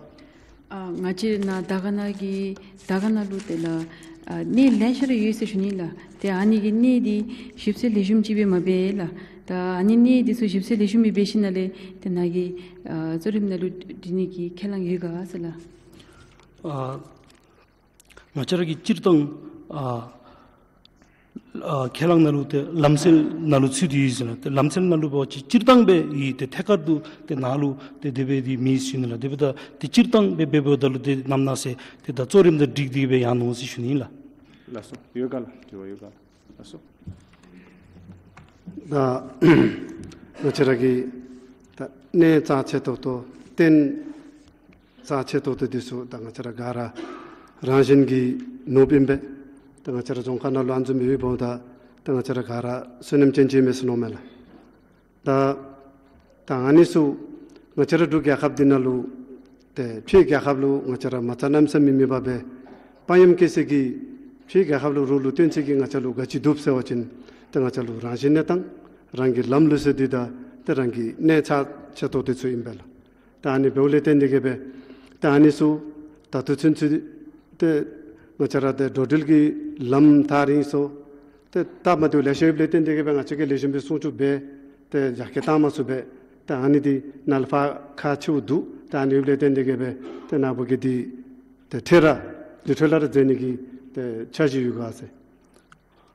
ཨ་ང་བཅས་ནཱ་དར་དཀར་ནང་གི་དར་དཀར་ནང་ལུ་དེ་ལགས་ཨ་གནས་ལེ་ཤ་ར་ཡོད་ཟེར་ཞུ་ནི་ལགས། ཏེ་ཨ་ནི་གི་གནས་འདི་ཞིབ་འཚོལ་ལེགས་ཤོམ་ཅིག་སྦེ་མ་འབད་ལགས། ད་ཨ་ནི་གནས་འདི་ཚུ་ཞིབ་འཚོལ་ལེགས་ཤོམ་སྦེ་འབད་ཞིནམ་ལས་ཏེ་ནཱ་གི་ཨ་གཙོ་རིམ་ནང་ལུ་སྒྲིག་ནི་གི་ཁས་བླངས་ཡོད་ག་ཟེར་ལགས། ཨ་ང་བཅས་ར་གི་སྤྱིར་བཏང་ཨ་ཨ་ཁས་བླངས་ནང་ལུ་ཏེ་ལམ་སེལ་ནང་ལུ་ཚུད་དེ་ཡོད་ཟེར་ན། ཏེ་ལམ་སེལ་ནང་ལུ་འབད་བ་ཅིན་སྤྱིར་བཏང་སྦེ་ཡོད། ཏེ་ཐད་ཀར་དུ་ཏེ་ནཱ་ལུ་ཏེ་དེ་སྦེ་འདི་མེད་ཟེར་ཞུ་ནི་ལགས། དེ་འབདཝ་ད་ཏེ་སྤྱིར་བཏང་སྦེ་འབད་འབདཝ་ད་ལུ་ཏེ་ནམ་ནང་ཟེར་ཏེ་ད་གཙོ་རིམ་དང་སྒྲིག་སྟེ་སྦེ་ཡར་འོང་ཟེར་ཞུ་ནི་ལགས། ལགས་སོ། ཡོད་ག་ལགས། དྲི་བ་ཡོད་ག་ལགས། ལགས་སོ། ད་ང་བཅས་ར་གི་ད་གནས་རྩ་ཆེ་ཏོག་ཏོ་རྟེན་རྩ་ཆེ་ཏོག་ཏོ་འདི་ཚུ་ད་ང་བཅས་ར་ག་ར་རང་བཞིན་གྱིས་ནོར་བུ་ཨིན་པས། ད་ང་བཅས་ར་རྫོང་ཁག་ནང་ལུ་ཨ་ནི་བཟུམ་ཡོདཔ་འོང་ད་ད་ང་བཅས་ར་ག་ར་བསོད་ནམས་ཅན་ཅིག་མས་ཟེར་མནོཝ་མས་ལགས། ད་ད་ཨ་ནི་ཚུ་ང་བཅས་ར་འབྲུག་རྒྱལ་ཁབ་འདི་ནང་ལུ་ཏེ་ཕྱི་རྒྱལ་ཁབ་ལུ་ང་བཅས་ར་མ་རྩ་གནམ་ས་མེད་མེད་པར་སྦེ་དཔལ་ཡོན་སྐྱེད་ས་གི་ཕྱི་རྒྱལ་ཁབ་ལུ་རོགས་ལུ་སྟོན་ས་གི་ང་བཅས་ལུ་ག་ཅི་འདུག་ཟེར་བ་ཅིན་ཏེ་ང་བཅས་ལུ་རང་བཞིན་གནས་སྟངས་རང་གི་ལམ་ལུགས་ཟེར་འདི་དང་ཏེ་རང་གི་གནས་རྩ་ཆེ་ཏོག་ཏོ་འདི་ཚུ་ཨིན་པས་ལགས། ད་ཨ་ནི་འབདཝ་ལས་བརྟེན་ཏེ་གི་སྦེ་ད་ཨ་ནི་ཚུ་ད་ལྟོ་ཚུན་ཚོད་ཏེ་ང་བཅས་ར་ཏེ་འགྲོ་འགྲུལ་གྱི་ལམ་ཐག་རིང་སོ། ཏེ་སྟབས་མ་བདེཝ་ལེ་ཤ་ཡོདཔ་ལས་བརྟེན་ཏེ་གི་སྦེ་ང་བཅས་ཀྱིས་ལེགས་ཤོམ་སྦེ་སྲུང་སྐྱོབ་འབད་དེ་རྒྱ་སྐྱེད་བཏང་མ་ཚུགས་པས། ད་ཨ་ནི་འདི་ནཱ་ལས་ཕར་ཁག་ཆེཝ་འདུག། ད་ཨ་ནི་ཡོདཔ་ལས་བརྟེན་ཏེ་གི་སྦེ་ཏེ་ནཱ་བུ་གིས་འདི་ཏེ་འཕྲལ་ར་འདི་འཕྲལ་ར་མཛད་ནི་གི་ཏེ་འཆར་གཞི་ཡོད་ག་ཟེར།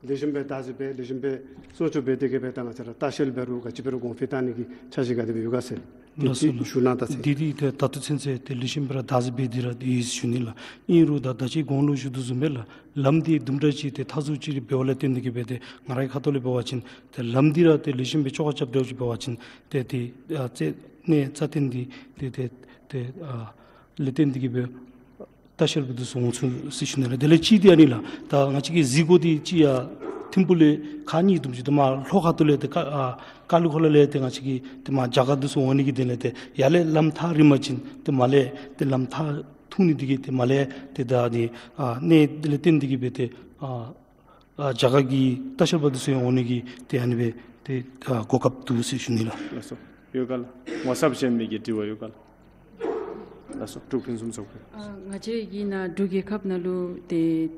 ལེགས་ཤོམ་སྦེ་བརྟག་ཞིབ་འབད་ལེགས་ཤོམ་སྦེ་སྲུང་སྐྱོབ་འབད་དེ་གི་སྦེ་ད་ང་བཅས་ར་ལྟ་བཤལ་འབད་རུང་ག་ཅི་འབད་རུང་གོང་འཕེལ་བཏང་ནི་གི་འཆར་གཞི་ག་དེ་སྦེ་ཡོད་ག་ཟེར། ལགས་སོ། ཏེ་ཞུ་གནང་ད་ཟེར། འདི་འདི་ཏེ་ད་ལྟོ་ཚུན་ཚོད་ཏེ་ལེགས་ཤོམ་སྦེ་ར་བརྟག་ཞིབ་འབད་དེ་ར་ཡོད་ཟེར་ཞུ་ནི་ལགས། ཨིན་རུང་ད་ད་ཅི་གོང་ལུ་ཞུ་དོ་བཟུམ་སྦེ་ལགས། ལམ་འདི་དུམ་གྲ་ཅིག་ཏེ་མཐའ་ཟུར་ཅིག་འབདཝ་ལས་བརྟེན་ཏེ་གི་སྦེ་ཏེ་ང་རའི་ཁ་ཐུག་ལས་འབད་བ་ཅིན་ཏེ་ལམ་འདི་ར་ཏེ་ལེགས་ཤོམ་སྦེ་ཆོ་ག་རྐྱབ་འདྲཝ་ཅིག་འབད་བ་ཅིན་ཏེ་ཏེ་ཨ་རྩ་གནས་རྩ་བརྟན་འདི་ཏེ་ཏེ་ཏེ་ཨ་ལས་བརྟེན་ཏེ་གི་སྦེ་ལྟ་བཤལ་པ་འདི་ཚུ་འོང་ཚུགས་ཟེར་ཞུ་ནི་ལགས། དེ་ལས་གཅིག་འདི་ཨ་ནི་ལགས། ད་ང་བཅས་ཀྱི་གཟིགས་སྒོ་འདི་ཅིག་ཡར་ཐིམ་ཕུག་ལས་ཁག་གཉིས་བཟུམ་ཅིག་ཏེ་མར་ལྷོ་ཁ་ཐུག་ལས་ཏེ་ཀ་ཨ་ཀ་ལི་ཁོ་ལ་ལས་ཏེ་ང་བཅས་ཀྱི་ཏེ་མར་རྒྱ་གར་འདི་ཚུ་འོང་ནི་གི་དོན་ལས་ཏེ་ཡར་ལས་ལམ་ཐག་རིང་པ་ཅིན་ཏེ་མར་ལས་ཏེ་ལམ་ཐག་ཐུང་ནི་འདི་གིས་ཏེ་མར་ལས་ཏེ་ད་ཨ་ནི་ཨ་གནས་འདི་ལས་བརྟེན་ཏེ་གི་སྦེ་ཏེ་ཨ་ཨ་རྒྱ་གར་གྱི་ལྟ་བཤལ་པ་འདི་ཚུ་ཡང་འོང་ནི་གི་ཏེ་ཨ་ནི་སྦེ་ཏེ་ཨ་གོ་སྐབས་འདུག་ཟེར་ཞུ་ནི་ལགས། ལགས་སོ། ཡོད་ག་ལགས། ངོ་ཚབ་གཞན་མི་གི་དྲི་བ་ཡོད་ག་ལགས། ལགས་སོ། འབྲུག་ཕུན་སུམ་ཚོགས་པས། ཨ་ང་བཅས་ཀྱི་ནཱ་འབྲུག་རྒྱལ་ཁབ་ནང་ལུ་ཏེ་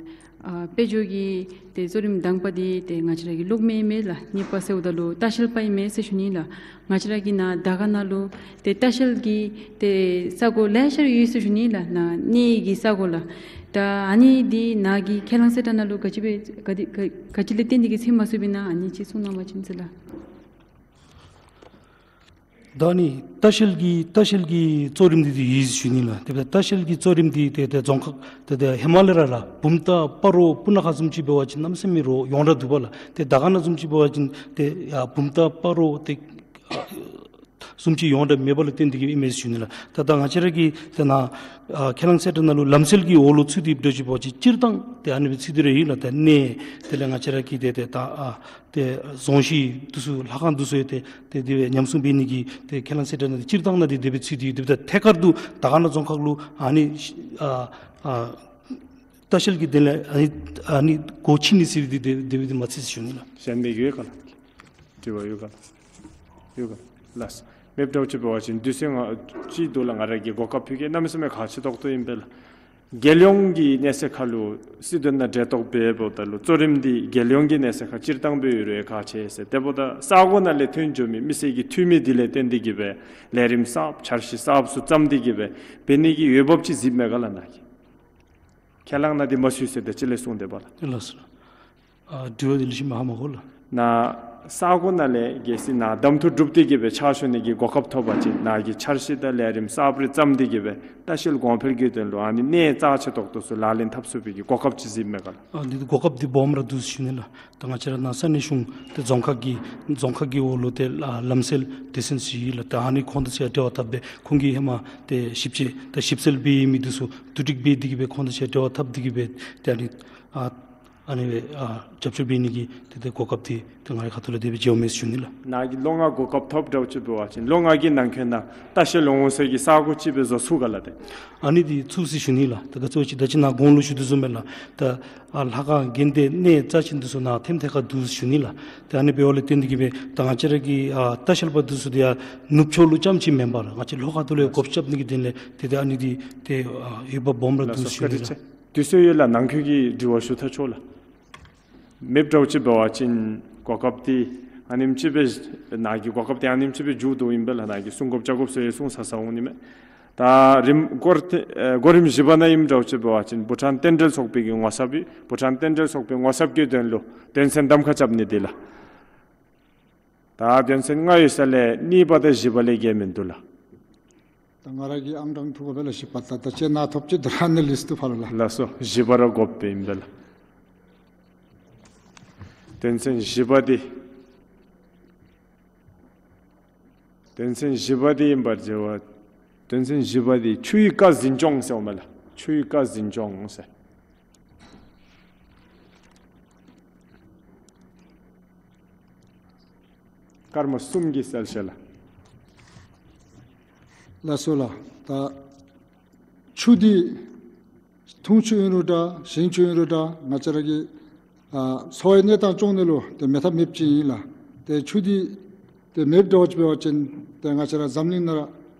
ཨ་དཔལ་འབྱོར་གྱི་ཏེ་གཙོ་རིམ་དང་པ་འདི་ཏེ་ང་བཅས་ར་གི་གློག་མེ་མས་ལགས། གཉིས་པ་ཟེརཝ་ད་ལུ་ལྟ་བཤལ་པ་ཨིན་མས་ཟེར་ཞུ་ནི་ལགས། ང་བཅས་ར་གི་ནཱ་དར་དཀར་ནང་ལུ་ཏེ་ལྟ་བཤལ་གྱི་ཏེ་ས་གོ་ལེ་ཤ་ར་ཡོད་ཟེར་ཞུ་ནི་ལགས། ནཱ་གནས་ཀྱི་ས་གོ་ལགས། ད་ཨ་ནི་འདི་ནཱ་གི་ཁས་བླངས་གསལ་བསྒྲགས་ནང་ལུ་ག་ཅི་སྦེ་ག་དེ་ག་ག་ཅི་ལས་བརྟེན་ཏེ་གི་ཚུད་མ་ཚུདཔ་ཨིན་ན་ཨ་ནི་ཅིག་གསུང་གནང་བ་ཅིན་ཟེར་ལགས། ད་ནི་ལྟ་བཤལ་གྱི་ལྟ་བཤལ་གྱི་གཙོ་རིམ་འདི་ཏེ་ཡོད་ཟེར་ཞུ་ནི་ལགས། དེ་སྦེ་ལྟ་བཤལ་གྱི་གཙོ་རིམ་འདི་ཏེ་ཏེ་རྫོང་ཁག་ཏེ་ཏེ་ཧེ་མ་ལས་ར་ལགས་བུམ་ཐང་སྤ་རོ་སྤུ་ན་ཁ་བཟུམ་ཅིག་འབད་བ་ཅིན་གནམ་མེད་ས་མེད་རོགས་ཡོངས་གྲགས་འདུག་པ་ལགས། ཏེ་དར་དཀར་ནང་བཟུམ་ཅིག་འབད་བ་ཅིན་ཏེ་ཡར་བུམ་ཐང་སྤ་རོ་ཏེ་ཨ་བཟུམ་ཅིག་ཡོངས་གྲགས་མེད་པ་ལུ་བརྟེན་ཏེ་གི་ཨིན་མས་ཟེར་ཞུ་ནི་ལགས། ད་ད་ང་བཅས་ར་གི་ཏེ་ནཱ་ཨ་ཁས་བླངས་གསལ་བསྒྲགས་ནང་ལུ་ལམ་སེལ་གྱི་འོག་ལུ་ཚུད་དེ་འབད་ཞུ་བ་ཅིན་སྤྱིར་བཏང་ཏེ་ཨ་ནི་སྦེ་ཚུད་དེ་ར་ཡོད་ལགས། ཏེ་གནས་དེ་ལས་ང་བཅས་ར་གི་ཏེ་ཏེ་ད་ཨ་ཏེ་རྫོང་གཞི་འདི་ཚུ་ལྷ་ཁང་འདི་ཚུ་ཡང་ཏེ་ཏེ་དེ་སྦེ་ཉམས་སྲུང་འབད་ནི་གི་ཏེ་ཁས་བླངས་གསལ་བསྒྲགས་ནང་ཏེ་སྤྱིར་བཏང་ནང་ཏེ་དེ་སྦེ་ཚུད་དེ་ཡོད། དེ་སྦེ་ད་ཐད་ཀར་དུ་དར་དཀར་ན་རྫོང་ཁག་ལུ་ཨ་ནི་ཨ་ཨ་ལྟ་བཤལ་གྱི་དོན་ལས་ཨ་ནི་ཨ་ནི་སྒོ་ཕྱེ་ནི་ཟེར་བའི་འདི་དེ་དེ་སྦེ་འདི་མ་ཚུད་ཟེར་ཞུ་ནི་ལགས། གཞན་མི་གི་ཡོད་ག་ལགས། དྲི་བ་ཡོད་ག་ལགས། ཡོད་ག་ལགས། མེདཔ་འདྲཝ་ཅིག་འབད་བ་ཅིན་དུས་ཚོད་ང་ཅིག་འདུག་ལགས། ང་ར་གིས་གོ་སྐབས་ཕུལ་གེ། གནམ་མེད་ས་མེད་ཁག་ཆེ་ཏོག་ཏོ་ཨིན་པས་ལགས། རྒྱལ་ཡོངས་ཀྱི་གནས་ཚད་ཁར་ལུ་སྲིད་དོན་ནང་འབྲེལ་གཏོགས་འབདཝ་ད་ལུ་གཙོ་རིམ་འདི་རྒྱལ་ཡོངས་ཀྱི་གནས་ཚད་ཁར་སྤྱིར་བཏང་འབད་ཡོད་རུང་ཁག་ཆེ་ཟེར། དེ་འབདཝ་ད་ས་གོ་ནང་ལས་ཐོན་འགྱོ་མི་མི་སེར་གྱི་འཐུས་མི་འདི་ལས་བརྟེན་ཏེ་གི་སྦེ་ལས་རིམ་གསརཔ་འཆར་གཞི་གསརཔ་ཚུ་བརྩམས་ཏེ་གི་སྦེ་འབད་ནི་གི་འོས་འབབ་ཅིག་གཟིགསཔ་མས་ག་ལགས་ནཱ་གིས། ཁས་བླངས་ནང་འདི་མ་ཚུད་ཟེར་ཏེ་ཅིག་ལས་གསུངས་ཏེ་འབད་ལགས། ལགས་སོ། ཨ་དྲི་བ་འདི་ལེགས་ཤོམ་ཧ་མ་གོ་ལགས། ནཱ་ས་གོ་ནང་ལས་གལ་སྲིད་ནཱ་གདམ་འཐུ་གྲུབ་སྟེ་གི་སྦེ་ཕྱག་ཞུ་ནི་གི་གོ་སྐབས་ཐོབ་པ་ཅིན་ནཱ་གིས་འཆར་གཞི་དང་ལས་རིམ་གསརཔ་རེ་བརྩམས་ཏེ་གི་སྦེ་ལྟ་བཤལ་གོང་འཕེལ་གྱི་དོན་ལུ་ཨ་ནི་གནས་རྩ་ཆེ་ཏོག་ཏོ་ཚུ་ལག་ལེན་འཐབ་ཚུགས་པའི་གི་གོ་སྐབས་ཅིག་གཟིགསཔ་མས་ག་ལགས། ཨ་འདི་གོ་སྐབས་འདི་སྦོམ་ར་འདུག་ཟེར་ཞུ་ནི་ལགས། ད་ང་བཅས་ར་ནཱ་ས་གནས་གཞུང་ཏེ་རྫོང་ཁག་གི་རྫོང་ཁག་གི་འོག་ལུ་ཏེ་ལམ་སེལ་སྡེ་ཚན་ཅིག་ཡོད་ལགས། ད་ཨ་ནི་ཁོང་དང་གཅིག་ཁར་འབྲེལ་བ་འཐབ་སྦེ་ཁོང་གིས་ཧེ་མ་ཏེ་ཞིབ་དཔྱད་ད་ཞིབ་འཚོལ་འབད་མི་འདི་ཚུ་བསྡུ་སྒྲིག་འབད་དེ་གི་སྦེ་ཁོང་དང་གཅིག་ཁར་འབྲེལ་བ་འཐབ་སྟེ་གི་སྦེ་ཏེ་ཨ་ནི་ཨ་ཨ་ནི་སྦེ་ཨ་རྒྱབ་སྐྱོར་འབད་ནི་གི་ཏེ་ཏེ་གོ་སྐབས་འདི་ཏེ་ང་རའི་ཁ་ཐུག་ལས་དེ་སྦེ་མཇལཝ་མས་ཟེར་ཞུ་ནི་ལགས། ནཱ་གིས་ལོ་ལྔ་གོ་སྐབས་ཐོབ་འདྲཝ་ཅིག་འབད་བ་ཅིན་ལོ་ལྔ་གི་ནང་འཁོད་ནང་ལྟ་བཤལ་འོང་ས་གི་ས་གོ་ཅིག་སྦེ་བཟོ་ཚུགས་ག་ལགས་ཏེ། ཨ་ནི་འདི་ཚུགས་ཟེར་ཞུ་ནི་ལགས། ད་ག་ཅི་བ་ཅིན་ད་ཅི་ནཱ་གོང་ལུ་ཞུ་དོ་བཟུམ་སྦེ་ལགས། ད་ཨ་ལྷ་ཁང་དགོན་སྡེ་གནས་རྩ་ཆེན་འདི་ཚུ་ནཱ་ཐེམ་ཐད་ཁར་འདུག་ཟེར་ཞུ་ནི་ལགས། ད་ཨ་ནི་འབདཝ་ལས་བརྟེན་ཏེ་གི་སྦེ་ད་ང་བཅས་ར་གི་ཨ་ལྟ་བཤལ་པ་འདི་ཚུ་འདི་ཡར་ནུབ་ཕྱོགས་ལུ་རྐྱངམ་ཅིག་མེན་པར་ང་བཅས་ལྷོ་ཁ་ཐུག་ལས་བགོ་བཤའ་རྐྱབ་ནི་གི་དོན་ལས་ཏེ་ཏེ་ཨ་ནི་འདི་ཏེ་ཨ་འོས་འབབ་སྦོམ་ར་འདུག་ཟེར་ཞུ་ནི་ལགས། དུས་ཚོད་ཡོད་ལགས། ནང་འཁོད་ཀྱི་དྲི་བ་ཞུ་ཐག་ཆོད་ལགས། མེདཔ་འདྲཝ་ཅིག་འབད་བ་ཅིན་གོ་སྐབས་འདི་ཨ་ནེམ་ཅིག་སྦེ་ནཱ་གི་གོ་སྐབས་འདི་ཨ་ནེམ་ཅིག་སྦེ་མཇུག་བསྡུཝ་ཨིན་པས་ལགས། ནཱ་གིས་གསུང་དགོཔ་བཅར་དགོཔ་ཚུ་ཡང་གསུངས་ཚར་ཚར་འོང་ནི་མས། ད་རིམ་སྐོར་ཏེ་ཨེ་སྐོར་རིམ་བཞི་པ་ནང་ཨིནམ་འདྲཝ་ཅིག་འབད་བ་ཅིན་བྷུ་ཊཱན་རྟེན་འབྲེལ་ཚོགས་པའི་གི་ངོ་ཚབ་སྦེ་བྷུ་ཊཱན་རྟེན་འབྲེལ་ཚོགས་པའི་ངོ་ཚབ་ཀྱི་དོན་ལུ་དོན་ཚན་གདམ་ཁ་རྐྱབ་ནི་འདི་ལགས། ད་དོན་ཚན་ལྔ་ཡོད་ས་ལས་གཉིས་པ་དང་བཞི་པ་ལས་བརྒལ་མིན་འདུག་ལགས། ད་ང་ར་གིས་ཨང་གྲངས་ཐུག་དགོ་པས་ལགས། བཞི་པ་ད་ད་ཅི་ནཱ་ཐོབ་ཅི། ད་ར་ཨ་ནི་ལིསཊ་ཕར་ལུ་ལགས། ལགས་སོ། བཞི་པ་ར་དགོཔ་སྦེ་ཨིན་པས་ལགས། དོན་ཚན་བཞི་པ་འདི་དོན་ཚན་བཞི་པ་འདི་ཨིན་པར་བྱ་བ། དོན་ཚན་བཞི་པ་འདི་ཆུའི་ཀ་འཛིན་སྐྱོང་ཟེརཝ་མས་ལགས། ཆུའི་ཀ་འཛིན་སྐྱོང་ཟེར། སྐར་མ་གསུམ་གྱིས་གསལ་བཤད་ལགས། ལགས་སོ་ལགས། ད་ཆུ་འདི་འཐུང་ཆུ་ཨིན་རུང་འདྲ་ཞིང་ཆུ་ཨིན་རུང་འདྲ་ང་བཅས་ར་གི་ཨ་འཚོ་བའི་གནས་སྟངས་སྐྱོང་ནི་ལུ་ཏེ་མེད་ཐབས་མེདཔ་ཅིག་ཨིན་ལགས། ཏེ་ཆུ་འདི་ཏེ་མེདཔ་འདྲཝ་ཅིག་འབད་བ་ཅིན་ཏེ་ང་བཅས་ར་འཛམ་གླིང་ནང་ར་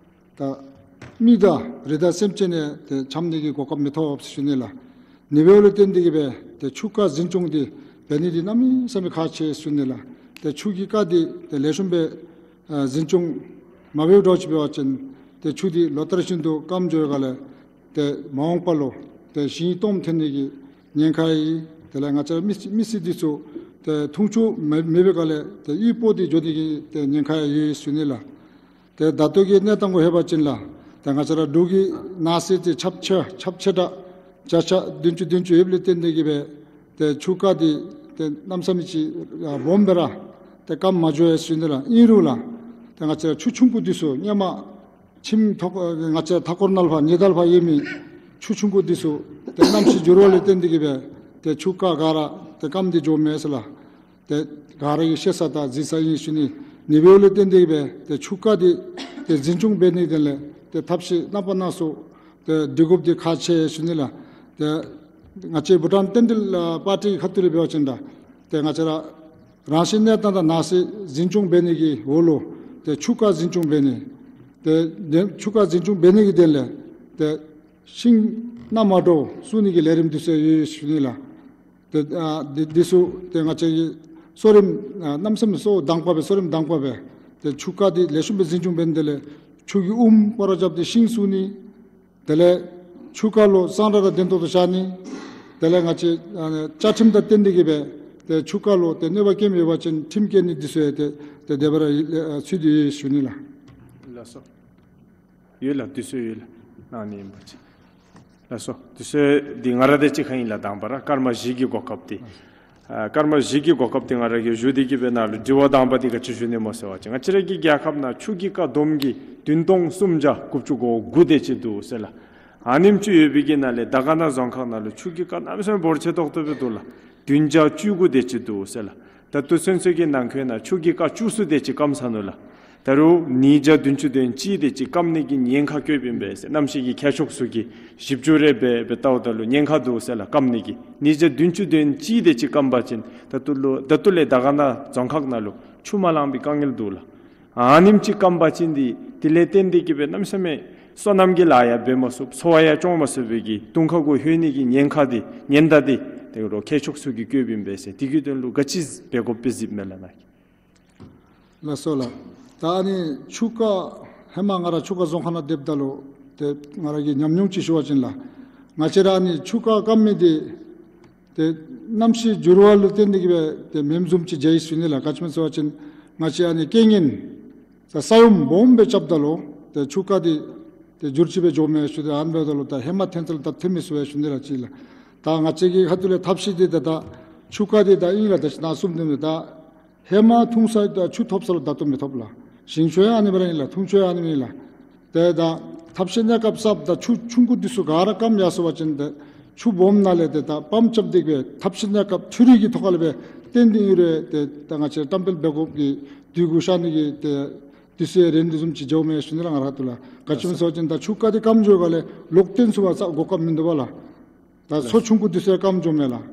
ད་མི་དང་རི་དྭགས་སེམས་ཅན་ཡང་ཏེ་འཁྱམ་ནི་གི་གོ་སྐབས་མི་ཐོབ་ཟེར་ཞུ་ནི་ལགས། ཨ་ནི་འབདཝ་ལས་བརྟེན་ཏེ་གི་སྦེ་ཏེ་ཆུ་ཀ་འཛིན་སྐྱོང་འདི་འབད་ནི་འདི་གནམ་མེད་ས་མེད་ཁག་ཆེ་ཟེར་ཞུ་ནི་ལགས། ཏེ་ཆུ་གི་ཀ་འདི་ཏེ་ལེགས་ཤོམ་སྦེ་ཨ་འཛིན་སྐྱོང་ མ་འབདཝ་འདྲཝ་ཅིག་འབད་བ་ཅིན་ཏེ་ཆུ་འདི་ལོ་ལྟར་བཞིན་དུ་སྐམ་འགྱོ་བའི་སྒང་ལས་ཏེ་མ་འོངས་པ་ལུ་ཏེ་ཞིང་སྟོངམ་ཐོན་ནི་གི་ཉེན་ཁ་ཡོད། དེ་ལས་ང་བཅས་ར་མི་མི་སེར་འདི་ཚུ་ཏེ་འཐུང་ཆུ་མེད་མེད་པའི་སྒང་ལས་ཏེ་གཡུས་སྤོ་སྟེ་འགྱོ་ནི་གི་ཏེ་ཉེན་ཁ་ཡང་ཡོད་ཟེར་ཞུ་ནི་ལགས། ཏེ་ད་ལྟོ་གི་གནས་སྟངས་གུ་ལྷོད་པ་ཅིན་ལགས་ཏེ་ང་བཅས་ར་འབྲུག་གི་ནགས་ཚལ་འདི་ཁྱབ་ཆེ་ཁྱབ་ཆེ་དྲགས་བརྒྱ་ཆ་བདུན་ཅུ་བདུན་ཅུ་ཡོདཔ་ལས་བརྟེན་ཏེ་གིས་སྦེ་ཏེ་ཆུ་རྐ་འདི་ཏེ་གནམ་མེད་ས་མེད་ཅིག་ཨ་སྦོམ་སྦེ་ར་ཏེ་སྐམ་མ་འགྱོ་ཡི་ཟེར་ཞུ་ནི་ལགས། ཨིན་རུང་ལགས་ཏེ་ང་བཅས་ར་ཆུ་ཆུང་ཀུ་འདི་ཚུ་སྔོན་མ་ཁྱིམ་ཐོག་ཨ་ང་བཅས་མཐའ་འཁོར་ནང་ལུ་ཕར་ཉེ་འདབས་ལུ་ཕར་ཡོད་མི་ཆུ་ཆུང་ཀུ་འདི་ཚུ་ཏེ་གནམ་གཤིས་འགྱུར་བ་ལས་བརྟེན་ཏེ་གིས་སྦེ་ཏེ་ཆུ་རྐ་ག་ར་ཏེ་སྐམ་སྟེ་འགྱོཝ་མས་ཟེར་ལགས། ཏེ་ག་ར་གིས་ཤེས་ས་དང་གཟིགས་ས་ཨིན་ཞུ་ནི། ཨ་ནི་འབདཝ་ལས་བརྟེན་ཏེ་གིས་སྦེ་ཏེ་ཆུ་རྐ་འདི་ཏེ་འཛིན་སྐྱོང་འབད་ནི་དེ་ལས་ཏེ་ཐབས་ཤེས་རྣམ་པ་སྣ་ཚོགས་ཏེ་སྒྲིག་དགོཔ་འདི་ཁག་ཆེ་ཟེར་ཞུ་ནི་ལགས། ཏེ་ང་བཅས་བྷུ་ཊཱན་རྟེན་འབྲེལ་ཨ་པར་ཊི་གི་ཁ་ཐུག་ལས་འབད་བ་ཅིན་ད་ཏེ་ང་བཅས་ར་རང་བཞིན་གནས་སྟངས་དང་ནགས་ཚལ་འཛིན་སྐྱོང་འབད་ནི་གི་འོག་ལུ་ཏེ་ཆུ་རྐ་འཛིན་སྐྱོང་འབད་ནི་ཏེ་ཏེ་ཆུ་རྐ་འཛིན་སྐྱོང་འབད་ནི་གི་དོན་ལས་ཏེ་ཤིང་སྣ་མ་འདྲཝ་བཙུགས་ནི་གི་ལས་རིམ་འདི་ཚུ་ཡོད་ཞུ་ནི་ལགས། ཏེ་ཨ་འདི་འདི་ཚུ་ཏེ་ང་བཅས་ཀྱིས་གསོ་རིམ་ཨ་གནམ་མེད་ས་མེད་གཙོ་བོ་དང་པ་སྦེ་གསོ་རིམ་དང་པ་སྦེ་ཏེ་ཆུ་རྐ་འདི་ལེགས་ཤོམ་སྦེ་འཛིན་སྐྱོང་འབད་ནི་དེ་ལས་ཆུ་གི་ཨུམ་སྐོར་ར་རྐྱབ་སྟེ་ཤིང་བཙུགས་ནི། དེ་ལས་ཆུ་རྐ་ལུ་གཙང་སྦྲ་དང་ལྡན་ཏོག་ཏོ་བཞག་ནི། དེ་ལས་ང་བཅས་ཨ་བཅའ་ཁྲིམས་དང་བསྟུན་ཏེ་གིས་སྦེ་ཏེ་ཆུ་རྐ་ལུ་ཏེ་གནོད་པ་བཀལཝ་ཡོད་པ་ཅིན་ཁྲིམས་བཀལ་ནི་འདི་ཚུ་ཡང་ཏེ་ཏེ་དེ་སྦེ་ར་ཨ་ཚུད་དེ་ཡོད་ཞུ་ནི་ལགས། ལགས་སོ། ཡོད་ལགས། དུས་ཚོད་ཡོད་ལགས། གནང་ནི་ཨིན་པ་ཅིན། ལགས་སོ། དུས་ཚོད་འདི་ང་ར་དང་གཅིག་ཁར་ཨིན་ལགས། དང་པ་ར་སྐར་མ་བཞི་གི་གོ་སྐབས་འདི། ཨ་སྐར་མ་བཞི་གི་གོ་སྐབས་འདི་ང་ར་གིས་ཞུ་སྟེ་གིས་སྦེ་ནཱ་ལུ་དྲི་བ་དང་པ་འདི་ག་ཅི་ཞུ་ནི་སྨོ་ཟེར་བ་ཅིན་ང་བཅས་ར་གི་རྒྱལ་ཁབ་ནང་ཆུ་གི་རྐ་བསྡོམས་ཀྱིས་བདུན་སྟོང་སུམ་བརྒྱ་དགུ་བཅུ་གོ་དགུ་དེ་ཅིག་འདུག་ཟེར་ལགས། ཨ་ནེམ་ཅིག་ཡོད་པའི་གི་ནང་ལས་དར་དཀར་ན་རྫོང་ཁག་ནང་ལུ་ཆུ་གི་རྐ་གནམ་མེད་ས་མེད་འབོར་ཆེ་ཏོག་ཏོ་སྦེ་འདུག་ལགས། བདུན་བརྒྱ་བཅུ་དགུ་དེ་ཅིག་འདུག་ཟེར་ལགས། ད་ལྟོ་ཚུན་ཚོད་ཀྱི་ནང་འཁོད་ནང་ཆུ་གི་རྐ་བཅུ་གསུམ་དེ་ཅིག་སྐམ་ཚར་ནུག་ལགས། ད་རུང་ཉིས་བརྒྱ་བདུན་ཅུ་དོན་གཅིག་དེ་ཅིག་སྐམ་ནི་གི་ཉེན་ཁ་བཀོདཔ་ཨིན་པས་ཟེར། གནམ་གཤིས་ཀྱི་མཁས་མཆོག་ཚུ་གིས་ཞིབ་འཚོལ་རེ་འབད་འབད་བལྟཝ་ད་ལུ་ཉེན་ཁ་འདུག་ཟེར་ལགས། སྐམ་ནི་གི་ཉིས་བརྒྱ་བདུན་ཅུ་དོན་གཅིག་དེ་ཅིག་སྐམ་པ་ཅིན་ད་ལྟོ་ལུ་ད་ལྟོ་ལས་དར་དཀར་ན་རྫོང་ཁག་ནང་ལུ་ཆུ་མ་ལང་པའི་དཀའ་ངལ་འདུག་ལགས། ཨ་ནེམ་ཅིག་སྐམ་པ་ཅིན་འདི་དེ་ལས་བརྟེན་ཏེ་གིས་སྦེ་གནམ་མེད་ས་མེད་སོ་ནམ་གྱི་ལཱ་ཡང་འབད་མ་ཚུགས། འཚོ་བ་ཡང་སྐྱོང་མ་ཚུགས་པའི་གི་དུང་ཁ་གུ་ལྷོད་ནི་གི་ཉེན་ཁ་འདི་ཉེན་བརྡ་འདི་ཏེ་རོགས་མཁས་མཆོག་ཚུ་གིས་བཀོདཔ་ཨིན་པས་ཟེར། དེ་གི་དོན་ལུ་ག་ཅི་འབད་དགོཔ་སྦེ་གཟིགསཔ་མས་ལགས་ནཱ་གིས། ལགས་སོ་ལགས། ད་ཨ་ནི་ཆུ་རྐ་ཧེ་མ་ང་ར་ཆུ་རྐ་བཟོ་ཁང་ནང་སྡོདཔ་ད་ལུ་ཏེ་ང་ར་གི་ཉམས་མྱོང་ཅིག་ཞུ་བ་ཅིན་ལགས། ང་བཅས་ར་ཨ་ནི་ཆུ་རྐ་སྐམ་མི་འདི་ཏེ་གནམ་གཤིས་འགྱུར་བ་ལུ་བརྟེན་ཏེ་གིས་སྦེ་ཏེ་མེནམ་བཟུམ་ཅིག་འགྱོ་ཡི་ཟེར་ཞུ་ནི་ལགས། ག་ཅི་སྨོ་ཟེར་བ་ཅིན་ང་བཅས་ཨ་ནི་རྐྱེན་ངན་ད་ས་ཡོམ་སྦོམ་སྦེ་རྐྱབ་ད་ལུ་ཏེ་ཆུ་རྐ་འདི་ཏེ་འགྱུར་བཅོས་འབད་འགྱོཝ་མས་ཞུ། ཏེ་ཨ་ནི་འབདཝ་ད་ལུ་ད་ཧེ་མ་ཐོན་ཚད་ལུ་ད་ཐོན་མི་ཚུགས་པས་ཞུ་ནི་ལགས། གཅིག་ལགས། ད་ང་བཅས་ཀྱི་ཁ་ཐུག་ལས་ཐབས་ཤེས་འདི་ད་ད་ཆུ་རྐ་འདི་ད་ཨིན་ལགས། ད་ཅི་ནཱ་གསུངས་དོ་བཟུམ་ད་ཧེ་མ་འཐུང་ས་དང་ཆུ་ཐོབ་ས་ལུ་ད་ལྟོ་མི་ཐོབ་ལགས། ཞིང་ཆུ་ཡང་ཨ་ནི་སྦེ་ར་ཨིན་ལགས། འཐུང་ཆུ་ཡང་ཨ་ནི་སྦེ་ཨིན་ལགས། ཏེ་ད་ཐབས་ཤེས་གནས་སྐབས་གསརཔ་ད་ཆུ་ཆུང་ཀུ་འདི་ཚུ་ག་ར་སྐམ་ཡར་སོང་པ་ཅིན་ཏེ་ཆུ་སྦོམ་ནང་ལས་ཏེ་ད་པམཔ་རྐྱབ་སྟེ་གིས་སྦེ་ཐབས་ཤེས་གནས་སྐབས་འཕྲུལ་རིག་གི་ཐོག་ཁ་ལས་སྦེ་བཏོན་ཏེ་ཨིན་རུང་ཏེ་ད་ང་བཅས་བཀྲམ་སྤེལ་འབད་དགོཔ་གི་དུས་གུ་ཤར་ནི་གི་ཏེ་དུས་ཚོད་རན་དོ་བཟུམ་ཅིག་འགྱོཝ་མས་ཞུ་ནི་ལགས། ང་ར་ཁ་ཐུག་ལས། ག་ཅི་སྨོ་ཟེར་བ་ཅིན་ད་ཆུ་རྐ་འདི་སྐམ་འགྱོཝ་ལས་ལོག་བཏོན་ཚུགས་པར་ས་གོ་སྐབས་མིན་འདུག་པ་ལགས། ད་མཚོ་ཆུང་ཀུ་འདི་ཚུ་ཡང་སྐམ་འགྱོཝ་མས་ལགས།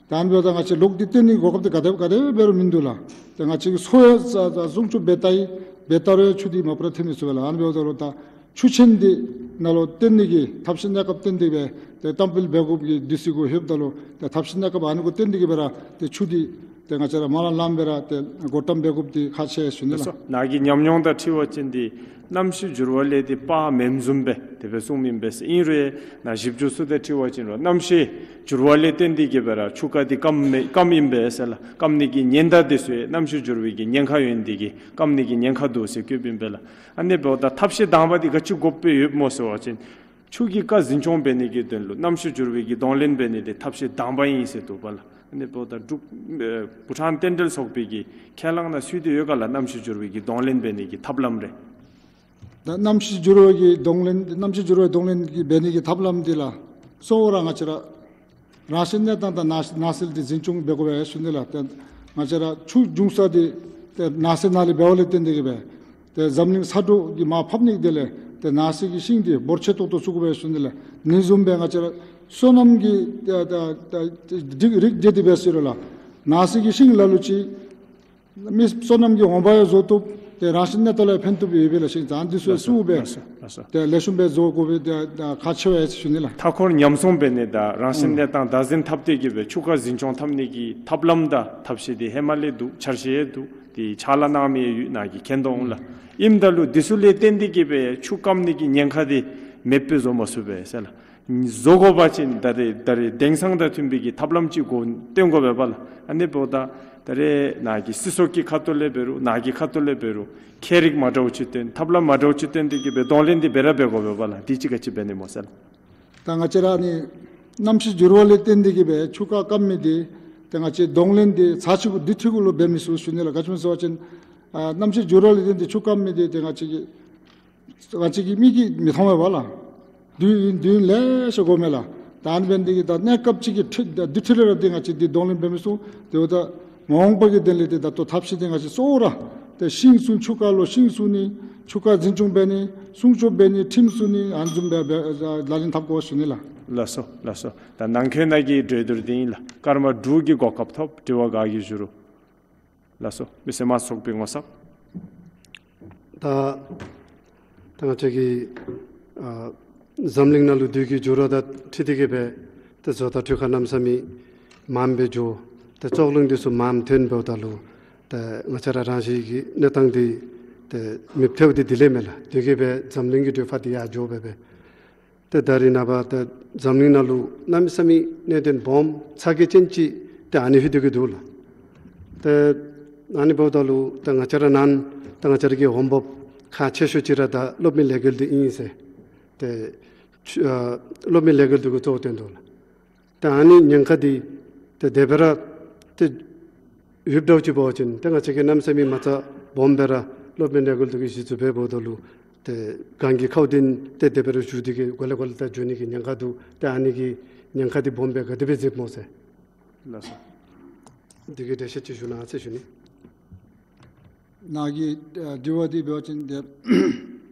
ད་ཨ་ནི་འབདཝ་ད་ང་བཅས་ལོག་སྟེ་བཏོན་ནི་གོ་སྐབས་འདི་ག་དེ་ག་དེ་འབད་རུང་མིན་འདུག་ལགས། ཏེ་ང་བཅས་ཀྱིས་མཚོ་ཡང་ས་ས་སྲུང་སྐྱོབ་འབད་ད་ཡི། འབད་ད་རུང་ཡང་ཆུ་འདི་མ་པ་ར་ཐོན་མི་ཚུགས་པས་ལགས། ཨ་ནི་འབདཝ་ད་ལུ་ད་ཆུ་ཆེན་འདི་ནང་ལུ་བཏོན་ནི་གི་ཐབས་ཤེས་གནས་སྐབས་བཏོན་ཏེ་སྦེ་ཏེ་བཀྲམ་སྤེལ་འབད་དགོཔ་གི་དུས་ཚོད་གུ་ལྷོདཔ་ད་ལུ་ཏེ་ཐབས་ཤེས་གནས་སྐབས་ཨ་ནི་གུ་བཏོན་ཏེ་གིས་སྦེ་ར་ཏེ་ཆུ་འདི་ཏེ་ང་བཅས་ར་མ་ལང་ལངམ་སྦེ་ར་ཏེ་གོ་བཀྲམ་འབད་དགོཔ་འདི་ཁག་ཆེ་ཞུ་ནི་ལགས། ལགས་སོ། ནཱ་གི་ཉམས་མྱོང་དང་འཁྲིལ་བ་ཅིན་འདི་གནམ་གཤིས་འགྱུར་བ་ལས་འདི་དཔག་མེནམ་བཟུམ་སྦེ་དེ་སྦེ་གསུངམ་ཨིན་པས་ཟེར། ཨིན་རུང་ནཱ་ཞིབ་འཇུག་ཚུ་དང་འཁྲིལ་བ་ཅིན་རུང་གནམ་གཤིས་འགྱུར་བ་ལས་བརྟེན་ཏེ་གིས་སྦེ་ར་ཆུ་རྐ་འདི་སྐམ་མེ་སྐམ་ཨིན་པས་ཟེར་ལགས། སྐམ་ནི་གི་ཉེན་བརྡ་འདི་ཚུ་ཡང་གནམ་གཤིས་འགྱུར་བའི་གི་ཉེན་ཁ་ཡོད་ནི་དེ་གིས་སྐམ་ནི་གི་ཉེན་ཁ་འདུག་ཟེར་བཀོདཔ་ཨིན་པས་ལགས། ཨ་ནི་འབདཝ་ད་ཐབས་ཤེས་དང་པ་འདི་ག་ཅི་དགོཔ་སྦེ་ཡོདཔ་སྨོ་ཟེར་བ་ཅིན་ཆུ་གི་རྐ་འཛིན་སྐྱོང་འབད་ནི་གི་དོན་ལུ་གནམ་གཤིས་འགྱུར་བའི་གི་གདོང་ལེན་འབད་ནི་འདི་ཐབས་ཤེས་དང་པ་ཨིན་ཟེར་འདུག་པ་ལགས། ཨ་ནི་འབདཝ་ད་འབྲུག་ཨེ་བྷུ་ཊཱན་རྟེན་འབྲེལ་ཚོགས་པའི་གི་ཁས་བླངས་ནང་ཚུད་དེ་ཡོད་ག་ལགས། གནམ་གཤིས་འགྱུར་བའི་གི་གདོང་ལེན་འབད་ནི་གི་ཐབས་ལམ་རེ། ད་གནམ་གཤིས་འགྱུར་བའི་གི་གདོང་ལེན་གནམ་གཤིས་འགྱུར་བའི་གདོང་ལེན་གྱི་འབད་ནི་གི་ཐབས་ལམ་འདི་ལགས་གཙོ་བོ་ར་ང་བཅས་ར་རང་བཞིན་གནས་སྟངས་དང་ནགས་ནགས་ཚལ་འདི་འཛིན་སྐྱོང་འབད་དགོ་པས་ཞུ་ནི་ལགས། ཏེ་ང་བཅས་ར་ཆུ་འབྱུང་ས་འདི་ཏེ་ནགས་ཚལ་ནང་ལས་འབདཝ་ལས་བརྟེན་ཏེ་གིས་སྦེ་ཏེ་འཛམ་གླིང་ས་འབྲུག་གི་མར་ཕབ་ནི་གི་དོན་ལས་ཏེ་ནགས་ཚལ་གྱི་ཤིང་འདི་འབོར་ཆེ་ཏོག་ཏོ་བཙུགས་དགོ་པས་ཞུ་ནི་ལགས། ཨ་ནི་བཟུམ་སྦེ་ང་བཅས་ར་སོ་ནམ་གྱི་ཏེ་ཏེ་ཏེ་རིགས་རིགས་འགྲེ་སྟེ་འབད་ཟེར་རུང་ལགས་ནགས་ཚལ་གྱི་ཤིང་ལ་ལུ་ཅིག་མི་སོ་ནམ་གྱི་འོང་འབབ་ཡང་བཟོ་བཏུབ། ཏེ་རང་བཞིན་གནས་སྟངས་ལུ་ཕན་བཏུབ་ཡོད་པས་ལགས། ཤིང་ཙང་འདི་ཚུ་ལགས་སོ། བཙུགས་སྦེ་ལགས་སོ། ལགས་སོ། ཏེ་ལེགས་ཤོམ་སྦེ་བཟོ་དགོ་པའི་ཏེ་ཁག་ཆེ་བས་ཞུ་ནི་ལགས། མཐའ་འཁོར་ཉམས་སྲུང་འབད་ནི་དང་རང་བཞིན་ཨུམ་གནས་སྟངས་བདག་འཛིན་འཐབ་སྟེ་གིས་སྦེ་ཆུ་རྐ་འཛིན་སྐྱོང་འཐབ་ནི་གི་ཐབས་ལམ་དང་ཐབས་ཤེས་འདི་ཧེ་མ་ལས་འདུག། འཆར་གཞི་ཡང་འདུག། ཏེ་ཕྱག་ལཱ་གནང་མི་ཡོད་ནཱ་གི་མཁྱེན་འདུག་ལགས། ཨིནམ་ད་ལུ་འདི་ཚུ་ལས་བརྟེན་ཏེ་གིས་སྦེ་ཆུ་སྐམ་ནི་གི་ཉེན་ཁ་འདི་མེདཔ་སྦེ་བཟོ་མ་ཚུགས་པས་ཟེར་ལགས། བཟོ་དགོ་པ་ཅིན་ད་རེས་ད་རེས་དེང་སང་དང་མཐུན་པའི་གི་ཐབས་ལམ་ཅིག་གུ་སྟོན་དགོ་པས་པ་ལགས། ཨ་ནི་འབདཝ་ད་ད་རེས་ནཱ་གི་སྲིད་ཚོགས་ཀྱི་ཁ་ཐུག་ལས་འབད་རུང་ནཱ་གི་ཁ་ཐུག་ལས་འབད་རུང་མཁས་རིག་མ་འདྲཝ་ཅིག་བཏོན་ཐབས་ལམ་མ་འདྲཝ་ཅིག་བཏོན་ཏེ་གིས་སྦེ་གདོང་ལེན་འདི་འབད་ར་འབད་དགོ་པས་པ་ལགས། འདི་ཅིག་ག་ཅི་འབད་ནི་སྨོ་ཟེར་ལགས། ད་ང་བཅས་ར་ནི་གནམ་གཤིས་འགྱུར་བ་ལས་བརྟེན་ཏེ་གིས་སྦེ་ཆུ་རྐ་སྐམ་མི་འདི་ཏེ་ང་བཅས་གདོང་ལེན་འདི་ཚར་གཅིག་གུ་དེ་འཕྲལ་གུ་ལུ་འབད་མི་ཚུགས་ཞུ་ནི་ལགས། ག་ཅི་སྨོ་ཟེར་བ་ཅིན་ཨ་གནམ་གཤིས་འགྱུར་བ་ལས་བརྟེན་ཏེ་ཆུ་སྐམ་མི་འདི་ཏེ་ང་བཅས་ཀྱི་ང་བཅས་ཀྱི་མིག་གིས་མི་མཐོང་མས་པ་ལགས། དུས་ཡུན་དུས་ཡུན་ལེ་ཤ་འགོརཝ་མས་ལགས། ད་ཨ་ནི་འབད་ནི་འདི་གིས་ད་གནས་སྐབས་ཅིག་གི་འཕྲོ་ད་དེ་འཕྲོ་ལས་ར་འདི་ང་བཅས་འདི་གདོང་ལེན་འབད་མི་ཚུགས། དེ་འབདཝ་ད་མ་འོངས་པ་གི་དོན་ལས་ཏེ་ད་ལྟོ་ཐབས་ཤེས་འདི་ང་བཅས་གཙོ་བོ་ར་ཏེ་ཤིང་བཙུགས་ཆུ་རྐ་ལུ་ཤིང་བཙུགས་ནི་ཆུ་རྐ་འཛིན་སྐྱོང་འབད་ནི་སྲུང་སྐྱོབ་འབད་ནི་ཁྲིམས་བཙུགས་ནི་ཨ་ནི་བཟུམ་སྦེ་སྦེ་ལག་ལེན་འཐབ་དགོ་ཞུ་ནི་ལགས། ལགས་སོ་ལགས་སོ། ད་ནང་འཁོད་ནཱ་གི་གྲོས་བསྡུར་འདི་ཨིན་ལགས། སྐར་མ་དྲུག་གི་གོ་སྐབས་ཐོབ། དྲི་བ་ག་གིས་ཞུ་རུང་། ལགས་སོ། མི་སེར་དམངས་གཙོ་ཚོགས་པའི་ངོ་ཚབ། ད་ད་ང་བཅས་ཀྱི་ཨ་འཛམ་གླིང་ནང་ལུ་དུས་ཀྱི་འགྱུར་བ་དང་འཁྲིལ་ཏེ་གིས་སྦེ་ཏེ་བཟོ་ལྟ་འཕྲུལ་ཁང་གནམ་མེད་ས་མེད་མངམ་སྦེ་འགྱོ། ཏེ་ཙོག་རླུང་འདི་ཚུ་མངམ་ཐོན་འབདཝ་ད་ལུ་ཏེ་ང་བཅས་ར་རང་བཞིན་གྱི་གནས་སྟངས་འདི་ཏེ་མེདཔ་ཐལཝ་འདི་དེ་ལས་མས་ལགས། དེ་གིས་སྦེ་འཛམ་གླིང་གི་དྲོད་འཕར་འདི་ཡར་འགྱོ་སྦེ་སྦེ་ཏེ་ད་རེས་ནངས་པ་ཏེ་འཛམ་གླིང་ནང་ལུ་གནམ་མེད་ས་མེད་གནད་དོན་སྦོམ་ཚ་གྱང་ཅན་ཅིག་ཏེ་ཨ་ནི་ལྷོད་དེ་གིས་འདུག་ལགས། ཏེ་ཨ་ནི་འབདཝ་ད་ལུ་ཏེ་ང་བཅས་ར་ནང་ཏེ་ང་བཅས་ར་གི་འོང་འབབ་ཁག་ཆེ་ཤོས་ཅིག་ར་ད་གློག་མེ་ལས་འགུལ་འདི་ཨིན་ཟེར། ཏེ་ཆུ་ཨ་གློག་མེ་ལས་འགུལ་འདི་གིས་གཙོ་བོ་བཏོན་འདུག་ལགས། ཏེ་ཨ་ནི་ཉེན་ཁ་འདི་ཏེ་དེ་སྦེ་ར་ཏེ་ཡོདཔ་འདྲཝ་ཅིག་འབད་བ་ཅིན་ཏེ་ང་བཅས་ཀྱིས་གནམ་མེད་ས་མེད་མ་རྩ་སྦོམ་སྦེ་ར་གློག་མེ་ལས་འགུལ་འདི་གི་གཞི་བཙུགས་འབད་འབདཝ་ད་ལུ་ཏེ་གངས་ཀྱི་ཁཝ་འདི་ཏེ་དེ་སྦེ་ར་ཞུ་སྟེ་གིས་གོ་ལེ་གོ་ལེ་ད་འགྱོ་ནི་གི་ཉེན་ཁ་འདུག། ཏེ་ཨ་ནི་གི་ཉེན་ཁ་འདི་སྦོམ་སྦེ་ག་དེ་སྦེ་གཟིགསཔ་སྨོ་ཟེར། ལགས་སོ། འདི་གི་འགྲེལ་བཤད་ཅིག་ཞུ་གནང་ཟེར་ཞུ་ནི། ནཱ་གི་ཨ་དྲི་བ་འདི་འབད་བ་ཅིན་ཏེ་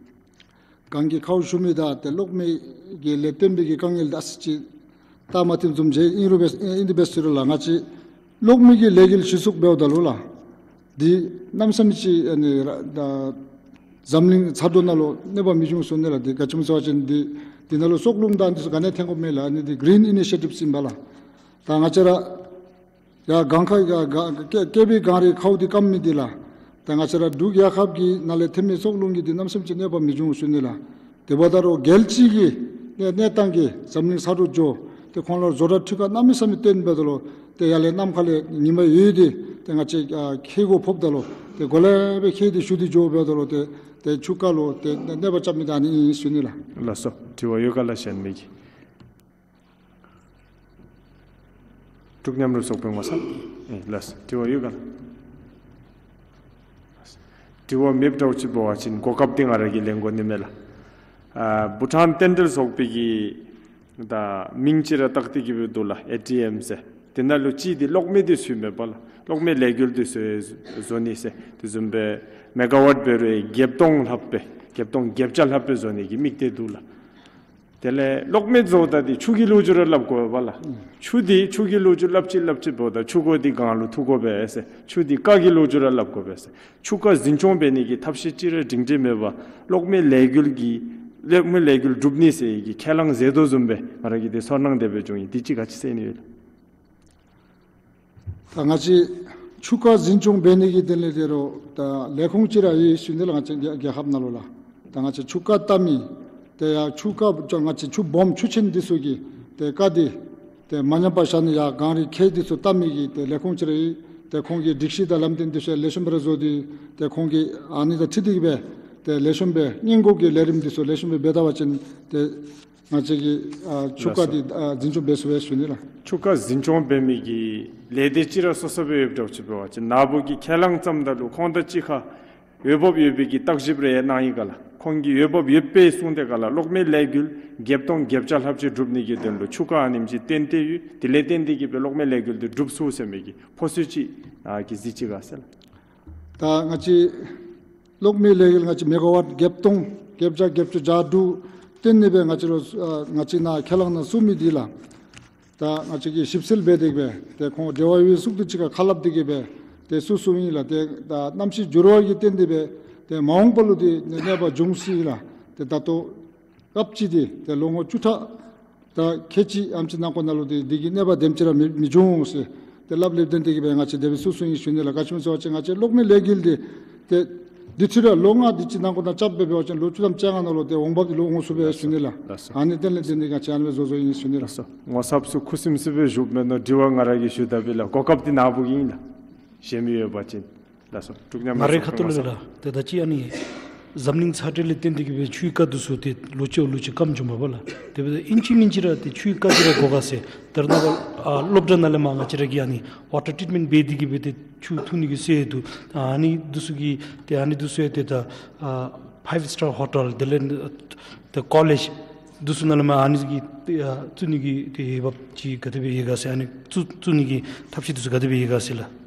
གངས་ཀྱི་ཁཝ་ཞུ་མི་དང་ཏེ་གློག་མེ་གི་ལས་བརྟེན་པའི་གི་དཀའ་ངལ་འདི་ཨ་ཙི་ཅིག་ད་མ་ཐིམ་བཟུམ་ཅིག་ཨིན་རུང་འབད་ཨིན་ཏེ་འབད་ཟེར་རུང་ལགས། ང་བཅས་གློག་མེ་གི་ལས་འགུལ་གཞི་བཙུགས་འབདཝ་ད་ལུ་ལགས། འདི་གནམ་མེད་ས་མེད་ཅིག་ཨ་ནི་ར་ད་འཛམ་གླིང་ཚ་དྲོད་ནང་ལུ་གནོད་པ་མི་འབྱུང་ཟེར་ནི་ལགས། འདི་ག་ཅི་སྨོ་ཟེར་བ་ཅིན་འདི་འདི་ནང་ལུ་ཙོག་རླུང་དང་འདི་ཚུ་ག་ནི་ཐོན་དགོཔ་མེད་ལགས། ཨ་ནི་འདི་གི་རིན་ཨི་ནི་ཤི་ཨེ་ཊིབ་ཨིན་པས་ལགས། ད་ང་བཅས་ར་ཡར་གངས་ཁ་ཡར་ག་སྐེ་སྐེད་པའི་གངས་རིའི་ཁཝ་འདི་སྐམ་མི་འདི་ལགས། ད་ང་བཅས་ར་འབྲུག་རྒྱལ་ཁབ་ཀྱི་ནང་ལས་ཐོན་མི་ཙོག་རླུང་གིས་འདི་གནམ་མེད་ས་མེད་ཅིག་གནོད་པ་མི་འབྱུང་ཟེར་ནི་ལགས། དེ་འབདཝ་ད་རུང་རྒྱལ་སྤྱི་གི་གནས་གནས་སྟངས་ཀྱི་འཛམ་གླིང་ཚ་དྲོད་འགྱོ། ཏེ་ཁོང་ལུ་བཟོ་གྲྭ་འཕྲུལ་ཁང་གནམ་མེད་ས་མེད་བཏོན་འབདཝ་ད་ལུ་ཏེ་ཡར་ལས་གནམ་ཁ་ལས་ཉི་མ་ཡོད་དེ་ཏེ་ང་བཅས་ཨ་ཁྱེགས་གུ་ཕོགཔ་ད་ལུ་ཏེ་གོ་ལེ་སྦེ་ཁྱེགས་འདི་ཞུ་སྟེ་འགྱོ་འབདཝ་ད་ལུ་ཏེ་ཏེ་ཆུ་རྐ་ལུ་ཏེ་གནོད་པ་རྐྱབ་མི་འདི་ཨ་ནི་ཨིན་ཟེར་ནི་ལགས། ལགས་སོ། དྲི་བ་ཡོད་ག་ལགས། གཞན་མི་གི། འབྲུག་མཉམ་རུབ་ཚོགས་པའི་ངོ་ཚབ། ཨེ་ལགས་སོ། དྲི་བ་ཡོད་ག་ལགས། དྲི་བ་མེདཔ་འདྲཝ་ཅིག་འབད་བ་ཅིན་གོ་སྐབས་འདི་ང་ར་གིས་ལེན་དགོ་ནི་མས་ལགས། ཨ་བྷུ་ཊཱན་རྟེན་འབྲེལ་ཚོགས་པའི་གི་ད་མིང་ཅིག་ར་བཏགས་ཏེ་གིས་སྦེ་འདུག་ལགས། ཨེ་ཊི་ཨེམ་ཟེར། དེ་ནང་ལུ་གཅིག་འདི་གློག་མེ་འདི་བཙུགས་མས་པ་ལགས། གློག་མེ་ལས་འགུལ་འདི་བཟོ་བཟོ་ནི་ཟེར། དེ་བཟུམ་སྦེ་མེ་ག་ཝཊ་འབད་རུང་བརྒྱད་སྟོང་ལྷགཔ་སྦེ་བརྒྱད་སྟོང་བརྒྱད་བརྒྱ་ལྷགཔ་སྦེ་བཟོ་ནི་གི་དམིགས་གཏད་འདུག་ལགས། དེ་ལས་གློག་མེ་བཟོཝ་ད་འདི་ཆུ་གི་ལོ་རྒྱུས་ར་སླབ་དགོ་པས་ལགས། ཆུ་འདི་ཆུ་གི་ལོ་རྒྱུས་སླབ་ཅི་སླབ་ཅི་འབདཝ་ད་ཆུ་མགོ་འདི་གངས་ལུ་ཐུག་དགོ་པས་ཟེར། ཆུ་འདི་རྐ་གི་ལོ་རྒྱུས་ར་སླབ་དགོ་པས་ཟེར། ཆུ་རྐ་འཛིན་སྐྱོང་འབད་ནི་གི་ཐབས་ཤེས་ཅིག་ར་སྒྲིང་སྒྲི་མེད་པར་གློག་མེ་ལས་འགུལ་གྱི་གློག་མེ་ལས་འགུལ་གྲུབ་ནི་ཟེར་གྱི་ཁས་བླངས་མཛད་དོ་བཟུམ་སྦེ་ང་ར་གིས་འདི་ཚོར་སྣང་དེ་སྦེ་བྱུང་ཡི། འདི་ཅིག་ག་ཅི་ཟེར་ནི་ཡོད་ལགས། ད་ང་བཅས་ཆུ་རྐ་འཛིན་སྐྱོང་འབད་ནི་གི་དོན་ལས་འདི་རུང་ད་ལས་ཁུངས་ཅིག་ར་ཡོད་ཟེར་ནི་ལགས། ང་བཅས་རྒྱལ་རྒྱལ་ཁབ་ནང་ལུ་ལགས། ད་ང་བཅས་ཆུ་རྐ་བཏབ་མི་ཏེ་ཡར་ཆུ་རྐ་ང་བཅས་ཆུ་སྦོམ་ཆུ་ཆེན་འདི་ཚུ་གི་ཏེ་རྐ་འདི་ཏེ་མ་ཉམས་པར་བཞག་ནི་ཡར་གངས་རིའི་ཁྱེགས་འདི་ཚུ་བཏབ་མི་གི་ཏེ་ལས་ཁུངས་ཅིག་ར་ཡོད། ཏེ་ཁོང་གིས་སྒྲིག་གཞི་དང་ལམ་སྟོན་འདི་ཚུ་ཡང་ལེགས་ཤོམ་སྦེ་ར་བཟོ་སྟེ་ཏེ་ཁོང་གིས་ཨ་ནི་དང་འཁྲིལ་ཏེ་གིས་སྦེ་ཏེ་ལེགས་ཤོམ་སྦེ་སྔོན་འགོག་གི་ལས་རིམ་འདི་ཚུ་ལེགས་ཤོམ་སྦེ་འབད་ད་པ་ཅིན་ཏེ་ང་བཅས་ཀྱི་ཨ་ཆུ་རྐ་འདི་ཨ་འཛིན་སྐྱོང་འབད་ཚུགས་པས་ཟེར་ཞུ་ནི་ལགས། ཆུ་རྐ་འཛིན་སྐྱོང་འབད་མི་གི་ལས་སྡེ་ཅིག་ར་སོ་སོ་སྦེ་ཡོདཔ་འདྲཝ་ཅིག་འབད་བ་ཅིན་ནཱ་བུ་གིས་ཁས་བླངས་བརྩམ་ད་ལུ་ཁོང་དང་གཅིག་ཁར་འོས་འབབ་ཡོད་པའི་གི་བརྟག་ཞིབ་རེ་གནང་ཡི་ག་ལགས། ཁོང་གིས་འོས་འབབ་ཡོད་པས་གསུངས་ཏེ་ག་ལགས། གློག་མེ་ལས་འགུལ་བརྒྱད་སྟོང་བརྒྱད་བརྒྱ་ལྷགཔ་ཅིག་གྲུབ་ནི་གི་དོན་ལུ་ཆུ་རྐ་ཨ་ནེམ་ཅིག་བཏོན་ཏེ་ཡོད། དེ་ལས་བརྟེན་ཏེ་གིས་སྦེ་གློག་མེ་ལས་འགུལ་འདི་འགྲུབ་ཚུགས་ཟེར་མི་གི་ཕོ་སོ་ཅིག་ཨ་གིས་གཟིགས་ཅི་ག་ཟེར་ལགས། ད་ང་བཅས་གློག་མེ་ལས་འགུལ་ང་བཅས་མེ་ག་ཝཊ་བརྒྱད་སྟོང་བརྒྱད་བརྒྱ་བརྒྱད་ཅུ་གྱ་དྲུག་བཏོན་ནི་སྦེ་ང་བཅས་ལུ་ཨ་ང་བཅས་ནཱ་ཁས་བླངས་གནང་ཚུགས་མི་འདི་ལགས། ད་ང་བཅས་ཀྱིས་ཞིབ་འཚོལ་འབད་དེ་གིས་སྦེ་ཏེ་ཁོང་འབྲེལ་བ་ཡོད་ཚུ་དང་གཅིག་ཁར་ཁ་སླབ་སྟེ་གིས་སྦེ་ཏེ་ཚུགས་ཚུགསཔ་ཨིན་ལགས། ཏེ་ད་གནམ་གཤིས་འགྱུར་བ་གི་རྐྱེན་འདི་སྦེ་ཏེ་མ་འོངས་པ་ལུ་འདི་གནོད་པ་འབྱུང་སྲིད་ལགས། ཏེ་ད་ལྟོ་སྐབས་ཅིག་འདི་ཏེ་ལོ་ངོ་བཅུ་ཕྲག་དང་ཁལ་གཅིག་ཨ་ནེམ་ཅིག་ནང་འཁོད་ནང་ལུ་འདི་འདི་གི་གནོད་པ་དེམ་ཅིག་ར་མི་མི་འབྱུང་ཟེར། ཏེ་ལགཔ་ལེབ་སྟོན་ཏེ་གི་སྦེ་ང་བཅས་དེ་སྦེ་བཙུགས་བཙུགསཔ་ཨིན་ཞུ་ནི་ལགས། ག་ཅི་སྨོ་ཟེར་བ་ཅིན་ང་བཅས་གློག་མེ་ལས་འགུལ་འདི་ཏེ་འདི་ཚུ་ར་ལོ་ལྔ་དུས་ཅི་ནང་འཁོད་ནང་རྐྱབ་སྦེ་འབད་བ་ཅིན་ལོ་བཅུ་ཐམ་ཅིག་ནང་ལུ་ཏེ་འོང་འབབ་འདི་ལོག་འོང་ཚུགས་པས་ཞུ་ནི་ལགས། ལགས་སོ། ཨ་ནི་དེ་ལས་འདི་ནི་ང་བཅས་ཨ་ནི་སྦེ་བཟོ་བཟོཝ་ཨིན་ཞུ་ནི་ལགས། ལགས་སོ། ངོ་ཚབ་ཚུ་ཁུ་སིམ་སི་སྦེ་བཞུགས་མེན་ནོ། དྲི་བ་ང་ར་གིས་ཞུ་ད་པས་ལགས། གོ་སྐབས་འདི་ནཱ་བུ་གིས་ཨིན་ལགས། གཞན་མི་ཡོད་པ་ཅིན། ལགས་སོ། འབྲུག་མཉམ་མེད་ཚོགས་པའི་ངོ་ཚབ། མ་རེ་ཁ་ཐུག་ལུ་ལགས། ཏེ་ད་ཅི་ཨ་ནི་འཛམ་གླིང་ཚ་དྲོད་ལས་བརྟེན་ཏེ་གི་སྦེ་ཆུའི་རྐ་འདི་ཚུ་ཏེ་ལོ་ཅིག་ལོ་ཅིག་སྐམ་འགྱོཝ་མས་པ་ལགས། དེ་འབདཝ་ད་ཨིན་ཅི་མིན་ཅི་ར་ཏེ་ཆུའི་རྐ་འདི་ར་དགོ་ག་ཟེར། ད་རེས་ནངས་པ་ཨ་སློབ་གྲྭ་ནང་ལས་མར་ང་བཅས་ར་གིས་ཨ་ནི་ཝ་ཊར་ཊྲིཊ་མེནཊ་འབད་དེ་གི་སྦེ་ཏེ་ཆུ་འཐུང་ནི་གི་སྲོལ་འདུག། ཨ་ནི་འདི་ཚུ་གི་ཏེ་ཨ་ནི་འདི་ཚུ་ཡང་ཏེ་ད་ཨ་ཕའིབ་སི་ཊར་ཧོ་ཊེལ་དེ་ལས་ཏེ་ཀོ་ལེཇ་འདི་ཚུ་ནང་ལས་མར་ཨ་ནི་གི་ཏེ་ཨ་བཙུགས་ནི་གི་ཏེ་འོས་འབབ་ཅིག་ག་དེ་སྦེ་ཡོད་ག་ཟེར། ཨ་ནི་བཙུགས་བཙུགས་ནི་གི་ཐབས་ཤེས་འདི་ཚུ་ག་དེ་སྦེ་ཡོད་ག་ཟེར་ལགས།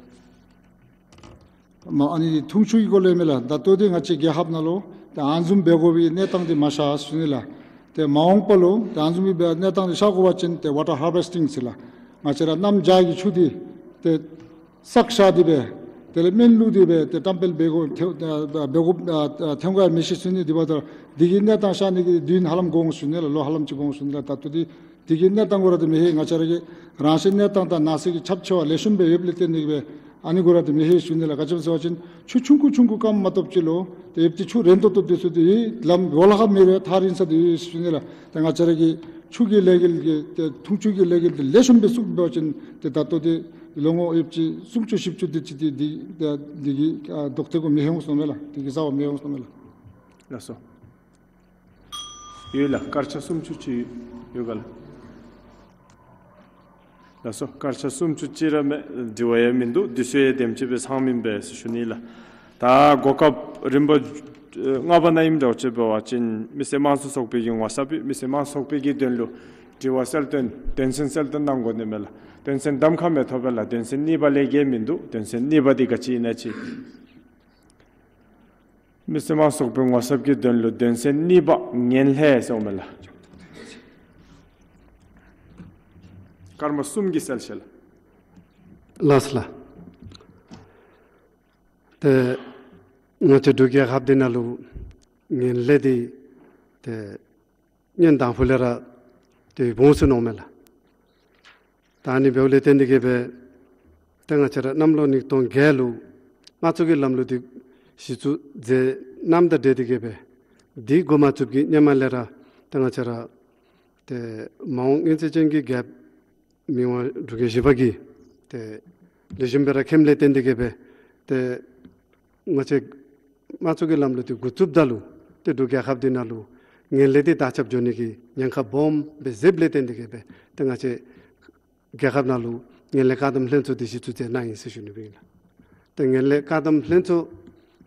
མ་ཨ་ནི་འཐུང་ཆུ་གི་སྐོར་ལས་མས་ལགས། ད་ལྟོ་འདི་ང་བཅས་རྒྱལ་ཁབ་ནང་ལུ་ཏེ་ཨ་ནི་བཟུམ་འབད་དགོ་པའི་གནས་སྟངས་འདི་མ་ཤར་ཞུ་ནི་ལགས། ཏེ་མ་འོངས་པ་ལུ་ཏེ་ཨ་ནི་བཟུམ་སྦེ་གནས་སྟངས་འདི་ཤར་དགོ་པ་ཅིན་ཏེ་ཝ་ཊར་ཧར་ཝེསི་ཊིང་ཟེར་ལགས། ང་བཅས་ར་གནམ་བྱཱར་གྱི་ཆུ་འདི་ཏེ་བསགས་བཞག་སྟེ་སྦེ་དེ་ལས་སྨན་བླུགས་ཏེ་སྦེ་ཏེ་བཀྲམ་སྤེལ་འབད་དགོ་ཐོན་ཨ་འབད་དགོ་ཨ་ཐོན་དགོ་ཡང་མི་ཤེས་ཞུ་ནི། དེ་འབདཝ་ད་འདི་གི་གནས་སྟངས་ཤར་ནི་གི་དུས་ཧ་ལམ་འགོར་འོང་ཞུ་ནི་ལགས། ལོ་ཧ་ལམ་ཅིག་འགོར་འོང་ཞུ་ནི་ལགས། ད་ལྟོ་འདི་འདི་གི་གནས་སྟངས་གུ་ར་ཏེ་མི་ཧེ། ང་བཅས་ར་གི་རང་བཞིན་གནས་སྟངས་དང་ནང་གསེས་ཀྱི་ཁྱབ་ཆེ་བ་ལེགས་ཤོམ་སྦེ་ཡོདཔ་ལས་བརྟེན་ཏེ་གི་སྦེ་ཨ་ནི་གུ་ར་ཏེ་མི་ཧེ་ཞུ་ནི་ལགས། ག་ཅི་སྨོ་ཟེར་བ་ཅིན་ཆུ་ཆུང་ཀུ་ཆུང་ཀུ་སྐམ་མ་གཏོགས་ཅིག་ལུ་ཏེ་ཡོདཔ་ཅིག་ཆུ་རན་ཏོག་ཏོ་འདི་ཚུ་ཏེ་ལམ་འོག་ལུ་ཧ་མི་རེ་ཐག་རིང་ས་འདི་ཡོད་ཞུ་ནི་ལགས། ཏེ་ང་བཅས་ར་གི་ཆུ་གི་ལས་འགུལ་གྱི་ཏེ་འཐུང་ཆུ་གི་ལས་འགུལ་འདི་ལེགས་ཤོམ་སྦེ་བཙུགས་འབད་བ་ཅིན་ཏེ་ད་ལྟོ་འདི་ལོ་ངོ་ཡོདཔ་ཅིག་སུམ་ཅུ་བཞི་བཅུ་འདི་ཅིག་འདི་འདི་འདི་འདི་གི་ཨ་ལྡོག་ཐེ་གུ་མི་ཧེ་འོང་ཟེར་མས་ལགས། འདི་གི་རྩ་བར་མི་ཧེ་འོང་ཟེར་མས་ལགས། ལགས་སོ། ཡོད་ལགས། སྐར་ཆ་སུམ་ཅུ་ཅིག་ཡོད་ག་ལགས། ལགས་སོ། སྐར་ཆ་སུམ་ཅུ་ཅིག་ར་མས། དྲི་བ་ཡང་མིན་འདུག། དུས་ཚོད་ཡང་དེམ་ཅིག་སྦེ་ཚང་མེན་པས་ཟེར་ཞུ་ནི་ལགས། ད་གོ་སྐབས་རིམ་པ་ལྔ་པ་ནང་ཨིནམ་འདྲཝ་ཅིག་འབད་བ་ཅིན་མི་སེར་དམངས་གཙོ་ཚོགས་པའི་གི་ངོ་ཚབ་སྦེ་མི་སེར་དམངས་གཙོ་ཚོགས་པའི་གི་དོན་ལུ་དྲི་བ་གསལ་སྟོན་དོན་ཚན་གསལ་སྟོན་གནང་དགོ་ནི་མས་ལགས། དོན་ཚན་གདམ་ཁ་མི་ཐོབ་པས་ལགས། དོན་ཚན་གཉིས་པ་ལས་བརྒལ་མིན་འདུག། དོན་ཚན་གཉིས་པ་འདི་ག་ཅི་ཨིན་ན་ཅིག། མི་སེར་དམངས་གཙོ་ཚོགས་པའི་ངོ་ཚབ་ཀྱི་དོན་ལུ་དོན་ཚན་གཉིས་པ་ངན་ལྷད་ཟེར་མས་ལགས། སྐར་མ་གསུམ་གྱིས་གསལ་བཤད་ལགས། ལགས་སོ་ལགས། ཏེ་ང་བཅས་འབྲུག་རྒྱལ་ཁབ་འདི་ནང་ལུ་ངན་ལྷད་འདི་ཏེ་སྔོན་དང་ཕུ་ལས་ར་ཏེ་འབྱུང་སོ་ནུག་མས་ལགས། ད་ཨ་ནི་འབདཝ་ལས་བརྟེན་ཏེ་གི་སྦེ་ཏེ་ང་བཅས་ར་གནམ་ལོ་ཉིས་སྟོང་བརྒྱད་ལུ་དམངས་གཙོ་གི་ལམ་ལུགས་འདི་གཞི་བཙུགས་མཛད་གནངམ་དང་འབྲེལ་ཏེ་གི་སྦེ་འདི་འགོ་མ་བཙུགས་ཀྱི་སྔོན་མ་ལས་ར་ཏེ་ང་བཅས་ར་ཏེ་མ་འོངས་མངོན་མཐོ་ཅན་གྱི་རྒྱལཔོ་མི་དབང་འབྲུག་རྒྱལ་བཞི་པ་གིས་ཏེ་ལེགས་ཤོམ་སྦེ་ར་མཁྱེནམ་ལས་བརྟེན་ཏེ་གི་སྦེ་ཏེ་ང་བཅས་དམངས་གཙོ་གི་ལམ་ལུགས་འདི་འགོ་བཙུགསཔ་ད་ལུ་ཏེ་འབྲུག་རྒྱལ་ཁབ་འདི་ནང་ལུ་ངན་ལྷད་འདི་དར་ཁྱབ་འགྱོ་ནི་གི་ཉེན་ཁ་སྦོམ་སྦེ་གཟིགསཔ་ལས་བརྟེན་ཏེ་གི་སྦེ་ཏེ་ང་བཅས་རྒྱལ་ཁབ་ནང་ལུ་ངན་ལྷད་བཀག་སྡོམ་ལྷན་ཚོགས་འདི་གཞི་བཙུགས་མཛད་གནང་ཡི་ཟེར་ཞུ་ནི་ཨིན་ལགས། ཏེ་ངན་ལྷད་བཀག་སྡོམ་ལྷན་ཚོགས་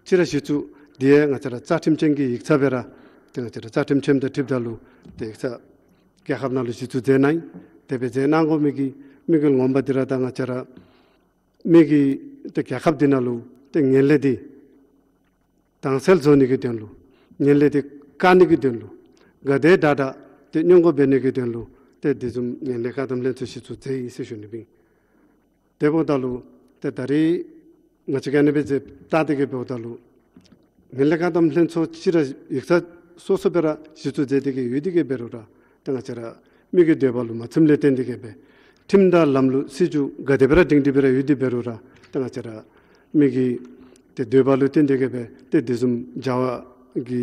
ཅིག་ར་གཞི་བཙུགས་འདི་ཡང་ང་བཅས་ར་རྩ་ཁྲིམས་ཅན་གྱི་ཡིག་ཚང་སྦེ་ར་ཏེ་ང་བཅས་ར་རྩ་ཁྲིམས་ཆེན་མོ་དང་འཁྲིལཝ་ད་ལུ་ཏེ་ཡིག་ཚང་རྒྱལ་ཁབ་ནང་ལུ་གཞི་བཙུགས་མཛད་གནང་ཡི། དེ་སྦེ་མཛད་གནང་དགོ་མི་གི་དམིགས་ཡུལ་ངོ་མ་འདི་ར་ད་ང་བཅས་ར་མི་གི་ཏེ་རྒྱལ་ཁབ་འདི་ནང་ལུ་ཏེ་ངན་ལྷད་འདི་དྭངས་གསལ་བཟོ་ནི་གི་དོན་ལུ་ངན་ལྷད་འདི་བཀག་ནི་གི་དོན་ལུ་ག་དེ་དྲག་དྲག་ཏེ་སྔོན་འགོག་འབད་ནི་གི་དོན་ལུ་ཏེ་དེ་བཟུམ་ངན་ལྷད་བཀག་སྡོམ་ལྷན་ཚོགས་གཞི་བཙུགས་མཛད་ཡི་ཟེར་ཞུ་ནི་ཨིན། དེ་འབདཝ་ད་ལུ་ཏེ་ད་རེས་ང་བཅས་ཀྱིས་ཨ་ནི་སྦེ་མཛད་བལྟ་སྟེ་གི་འབདཝ་ད་ལུ་ངན་ལྷད་བཀག་སྡོམ་ལྷན་ཚོགས་ཅིག་ར་ཡིག་ཚང་སོ་སོ་སྦེ་ར་གཞི་བཙུགས་མཛད་དེ་གི་ཡོད་དེ་གི་འབད་རུང་ར་ཏེ་ང་བཅས་ར་མི་གི་འདོད་པ་ལུ་མ་ཚིམ་ལས་བརྟེན་ཏེ་གི་སྦེ་ཁྲིམས་དང་ལམ་ལུགས་སྲིད་བྱུས་ག་དེ་སྦེ་ར་སྒྲིང་སྒྲི་སྦེ་ར་ཡོད་དེ་འབད་རུང་ར་ཏེ་ང་བཅས་ར་མི་གི་ཏེ་འདོད་པ་ལུ་བརྟེན་ཏེ་གི་སྦེ་ཏེ་དེ་བཟུམ་བྱ་བ་གི་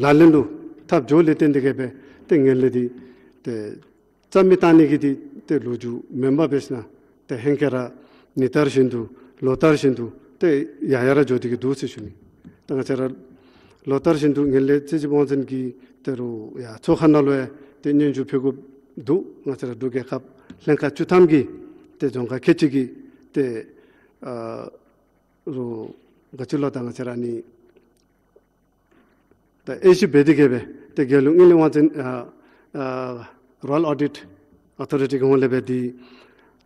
ལག་ལེན་ལུ་འཐབ་འགྱོཝ་ལས་བརྟེན་ཏེ་གི་སྦེ་ཏེ་ངན་ལྷད་འདི་ཏེ་རྩ་མེད་བཏང་ནི་གི་འདི་ཏེ་ལོ་རྒྱུས་མེན་པར་འབད་ཞིན་ན་ཏེ་ཧེང་སྐལ་ར་ཉིན་ལྟར་བཞིན་དུ་ལོ་ལྟར་བཞིན་དུ་ཏེ་ཡར་ཡར་ར་འགྱོ་སྟེ་གི་འདུག་ཟེར་ཞུ་ནི། ཏེ་ང་བཅས་ར་ལོ་ལྟར་བཞིན་དུ་ངན་ལྷད་རྩོད་བཤེར་དབང་འཛིན་གྱི་ཏེ་རུང་ཡར་ཚོགས་ཁང་ནང་ལུ་ཡང་ཏེ་སྙན་ཞུ་ཕུལ་དགོཔ་འདུག། ང་བཅས་ར་འབྲུག་རྒྱལ་ཁབ་ལྷན་ཁག་བཅུ་ཐམ་གྱིས་ཏེ་རྫོང་ཁག་ཁལ་གཅིག་གི་ཏེ་ཨ་རུང་ག་ཅི་ལོ་ད་ང་བཅས་ར་ནི་ད་དབྱེ་ཞིབ་འབད་དེ་གི་སྦེ་ཏེ་རྒྱལ་ཡོངས་དངུལ་ལས་དབང་འཛིན་ཨ་ཨ་Royal Audit Authority གི་ཧོངས་ལས་སྦེ་འདི་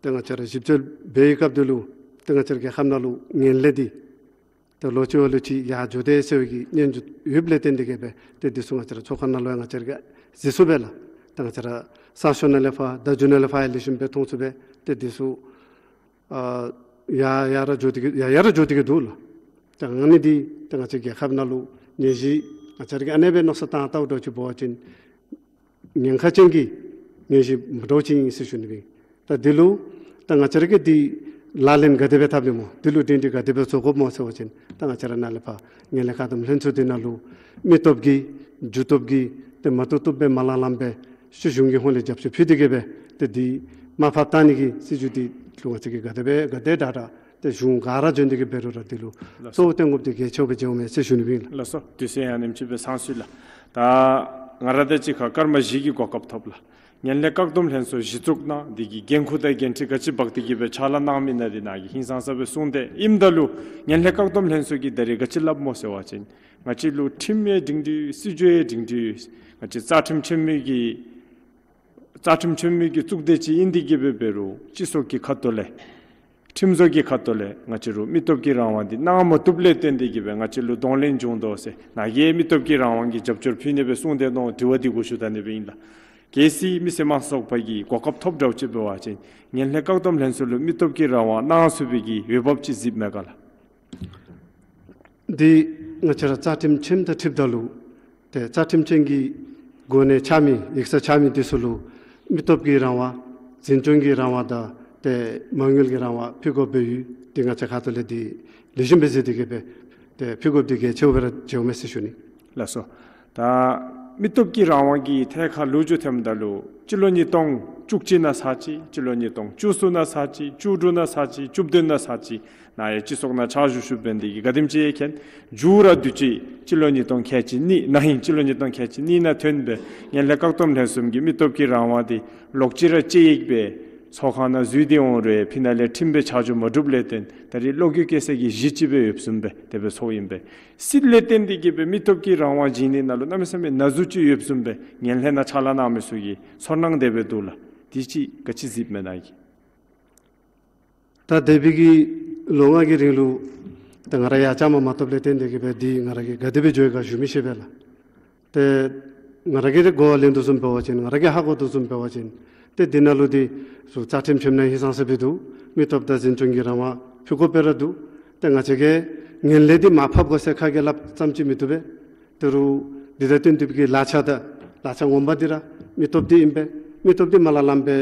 ཏེ་ང་བཅས་ར་ཞིབ་དཔྱད་འབད་བའི་སྐབས་འདི་ལུ་ཏེ་ང་བཅས་ར་རྒྱལ་ཁབ་ནང་ལུ་ངན་ལྷད་འདི་ཏེ་ལོ་གཅིག་བ་ལོ་གཅིག་ཡར་འགྱོ་དེས་ཟེར་བའི་གི་སྙན་ཞུ་ཡོདཔ་ལས་བརྟེན་ཏེ་གི་སྦེ་ཏེ་འདི་ཚུ་ང་བཅས་ར་ཚོགས་ཁང་ནང་ལུ་ཡང་ང་བཅས་ར་གིས་གཟིགས་ཚུགས་པས་ལགས། ཏེ་ང་བཅས་ར་ས་ཤོར་ནང་ལས་ཕར་ད་མཇུག་ནང་ལས་ཕར་ཡང་ལེགས་ཤོམ་སྦེ་མཐོང་ཚུགས་པས། ཏེ་འདི་ཚུ་ཨ་ཡར་ཡར་ར་འགྱོ་སྟེ་གི་ཡར་ཡར་ར་འགྱོ་སྟེ་གི་འདུག་ལགས། ཏེ་ཨ་ནི་འདི་ཏེ་ང་བཅས་རྒྱལ་ཁབ་ནང་ལུ་ནད་གཞི་ང་བཅས་ར་གིས་ཨ་ནེ་སྦེ་མནོ་བསམ་བཏང་བལྟཝ་འདྲཝ་ཅིག་འབད་བ་ཅིན་ཉེན་ཁ་ཅན་གྱི་ནད་གཞི་མ་འདྲཝ་ཅིག་ཨིན་ཟེར་ཞུ་ནི་ཨིན། ད་འདི་ལུ་ ད་ང་བཅས་ར་གིས་འདི་ལག་ལེན་ག་དེ་སྦེ་འཐབ་ནི་སྨོ། འདི་ལུ་སྒྲིང་སྒྲི་ག་དེ་སྦེ་བཟོ་དགོཔ་སྨོ་ཟེར་བ་ཅིན་ད་ང་བཅས་ར་ནཱ་ལས་ཕར་ངན་ལྷད་བཀག་སྡོམ་ལྷན་ཚོགས་འདི་ནང་ལུ་མི་སྟོབས་ཀྱིས་རྒྱུ་སྟོབས་ཀྱིས་ཏེ་མ་བཏུབ་བཏུབ་སྦེ་མ་ལང་ལང་སྦེ་སྲིད་གཞུང་གི་ཧོངས་ལས་རྒྱབ་སྐྱོར་ཕུལ་ཏེ་གི་སྦེ་ཏེ་འདི་མར་ཕབ་བཏང་ནི་གི་སྲིད་བྱུས་འདི་ལུ་ང་བཅས་ཀྱིས་ག་དེ་སྦེ་ག་དེ་དྲག་དྲག་ཏེ་གཞུང་ག་ར་འབྱོན་ཏེ་གི་འབད་རུང་ར་འདི་ལུ་གཙོ་བོ་བཏོན་དགོཔ་འདི་གལ་ཆེཝ་སྦེ་མཇལཝ་མས་ཟེར་ཞུ་ནི་ཨིན་ལགས། ལགས་སོ། དུས་ཚོད་ཡང་ཉིནམ་གཅིག་སྦེ་ཚང་སོང་ཡི་ལགས། ད་ང་ར་དང་གཅིག་ཁར་སྐར་མ་བཞི་གི་གོ་སྐབས་ཐོབ་ལགས། ངན་ལྷད་བཀག་སྡོམ་ལྷན་ཚོགས་གཞི་བཙུགས་གནང་། དེ་གི་འགན་ཁུར་དང་འགན་འཁྲི་ག་ཅི་འབག་སྟེ་གི་སྦེ་ཕྱག་ལཱ་གནངམ་ཨིན་ན་འདི་ནཱ་གིས་ཧིང་སངས་ས་སྦེ་གསུངས་ཏེ་ཨིནམ་ད་ལུ་ངན་ལྷད་བཀག་སྡོམ་ལྷན་ཚོགས་ཀྱིས་ད་རེས་ག་ཅི་སླབ་སྨོ་ཟེར་བ་ཅིན་ང་བཅས་ལུ་ཁྲིམས་ཡང་སྒྲིང་སྒྲི་ཡོད། སྲིད་བྱུས་ཡང་སྒྲིང་སྒྲི་ཡོད། ང་བཅས་རྩ་ཁྲིམས་ཆེན་མོའི་གི་རྩ་ཁྲིམས་ཆེན་མོའི་གི་གཙུག་སྡེ་ཅིག་ཨིན་ཏེ་གི་སྦེ་འབད་རུང་སྤྱི་ཚོགས་ཀྱི་ཁ་ཐུག་ལས་ཁྲིམས་བཟོ་གི་ཁ་ཐུག་ལས་ང་བཅས་ར་མི་སྟོབས་ཀྱི་རང་དབང་འདི་གནང་མ་བཏུབ་ལས་བརྟེན་ཏེ་གི་སྦེ་ང་བཅས་ལུ་གདོང་ལེན་བྱུང་དོ་ཟེར་ནཱ་གིས་མི་སྟོབས་ཀྱི་རང་དབང་གི་རྒྱབ་སྐྱོར་ཕུལ་ནི་སྦེ་གསུངས་ཏེ་ནོ། དྲི་བ་འདི་གོ་ཞུ་ད་ནི་སྦེ་ཨིན་ལགས། གལ་སྲིད་མི་སེར་དམངས་གཙོའི་ཚོགས་པ་གིས་གོ་སྐབས་ཐོབ་འདྲཝ་ཅིག་འབད་བ་ཅིན་ངན་ལྷད་བཀག་སྡོམ་ལྷན་ཚོགས་ལུ་མི་སྟོབས་ཀྱི་རང་དབང་གནང་ཚུགས་པའི་གི་འོས་འབབ་ཅིག་གཟིགསཔ་མས་ག་ལགས། འདི་ང་བཅས་ར་རྩ་ཁྲིམས་ཆེན་དང་འཁྲིལཝ་ད་ལུ་ཏེ་རྩ་ཁྲིམས་ཆེན་གྱི་གོ་གནས་ཆགས་མི་ཡིག་ཚང་ཆགས་མི་འདི་ཚུ་ལུ་མི་སྟོབས་ཀྱི་རང་དབང་འཛིན་སྐྱོང་གི་རང་དབང་དང་ཏེ་མ་དངུལ་གྱི་རང་དབང་ཕུལ་དགོཔ་སྦེ་ཡོད། འདི་ང་བཅས་ཁ་ཐུག་ལས་འདི་ལེགས་ཤོམ་སྦེ་གཟིགས་ཏེ་གི་སྦེ་ཏེ་ཕུལ་དགོཔ་འདི་གལ་ཆེཝ་སྦེ་ར་མཇལཝ་མས་ཟེར་ཞུ་ནི། ལགས་སོ། ད་མི་སྟོབས་ཀྱི་རང་དབང་གི་ཐད་ཁར་ལོ་རྒྱུས་ཐོནམ་ད་ལུ་སྤྱི་ལོ་ཉིས་སྟོང་བཅུ་གཅིག་ནང་ཚར་ཅིག། སྤྱི་ལོ་ཉིས་སྟོང་བཅུ་གསུམ་ནང་ཚར་ཅིག། བཅུ་དྲུག་ནང་ཚར་ཅིག། བཅུ་བདུན་ནང་ཚར་ཅིག། ནཱ་ཡང་སྤྱི་ཚོགས་ནང་ཕྱག་ཞུ་ཞུ་འབད་ནི་དེ་གིས་ག་དེམ་ཅིག་ཡང་མཁྱེན། མཇུག་ར་དུས་ཅི་སྤྱི་ལོ་ཉིས་སྟོང་ཁལ་གཅིག་གཉིས་ནང་ཧིང་སྤྱི་ལོ་ཉིས་སྟོང་ཁལ་གཅིག་གཉིས་ནང་ཐོན་སྦེ་ངན་ལྷད་བཀག་སྡོམ་ལྷན་གསུམ་གྱིས་མི་སྟོབས་ཀྱི་རང་དབང་འདི་ལོག་ཅི་ར་ཅི་ཡིག་སྦེ་ཚོགས་ཁང་ནང་འཛུལ་ཏེ་འོང་རུང་ཕི་ནང་ལས་ཁྲིམས་སྦེ་ཆ་འཇོག་མ་གྲུབ་ལས་བརྟེན་ད་རེས་བློ་འགྱོད་བསྐྱེད་ས་གི་གཞི་ཅིག་སྦེ་ཡོདཔ་བཟུམ་སྦེ་དེ་སྦེ་ཚོརཝ་ཨིན་པས། སྲིད་ལས་བརྟེན་ཏེ་གི་སྦེ་མི་སྟོབས་ཀྱི་རང་དབང་བྱིན་ནི་ནང་ལུ་གནམ་མེད་ས་མེད་ན་ཟུག་ཅིག་ཡོདཔ་བཟུམ་སྦེ་ངན་ལྷད་ནང་ཕྱག་ལཱ་གནང་མི་ཚུ་གི་ཚོར་སྣང་དེ་སྦེ་འདུག་ལགས། དེ་ཅིག་ག་ཅི་གཟིགསཔ་མས་ནཱ་གིས། ད་འདས་པའི་གི་ལོ་ལྔ་གི་རིང་ལུ་ད་ང་ར་ཡང་བཅའ་མར་མ་གཏོགས་ལས་བརྟེན་ཏེ་གི་སྦེ་འདི་ང་ར་གིས་ག་དེ་སྦེ་འགྱོ་ཡི་ག་ཞུ་མི་ཤེས་པས་ལགས། ཏེ་ང་ར་གིས་ར་གོ་བ་ལེན་དོ་བཟུམ་འབད་བ་ཅིན་ང་ར་གིས་ཧ་གོ་དོ་བཟུམ་འབད་བ་ཅིན་ཏེ་འདི་ནང་ལུ་འདི་ཚུ་རྩ་ཁྲིམས་ཆེན་ནང་ཧིང་སངས་ས་སྦེ་འདུག། མི་སྟོབས་དང་འཛིན་སྐྱོང་གི་རང་དབང་ཕུལ་དགོཔ་སྦེ་ར་འདུག། ཏེ་ང་བཅས་ཀྱིས་ངན་ལྷད་འདི་མར་ཕབ་དགོ་ཟེར་ཁ་གིས་སླབ་ཙམ་ཅིག་མི་བཏུབ་པས། ད་རུང་འདི་དང་བསྟུན་ཏེ་གི་ལག་ཆ་དང་ལག་ཆ་ངོ་མ་འདི་ར་མི་སྟོབས་འདི་ཨིན་པས། མི་སྟོབས་འདི་མ་ལང་ལངམ་སྦེ་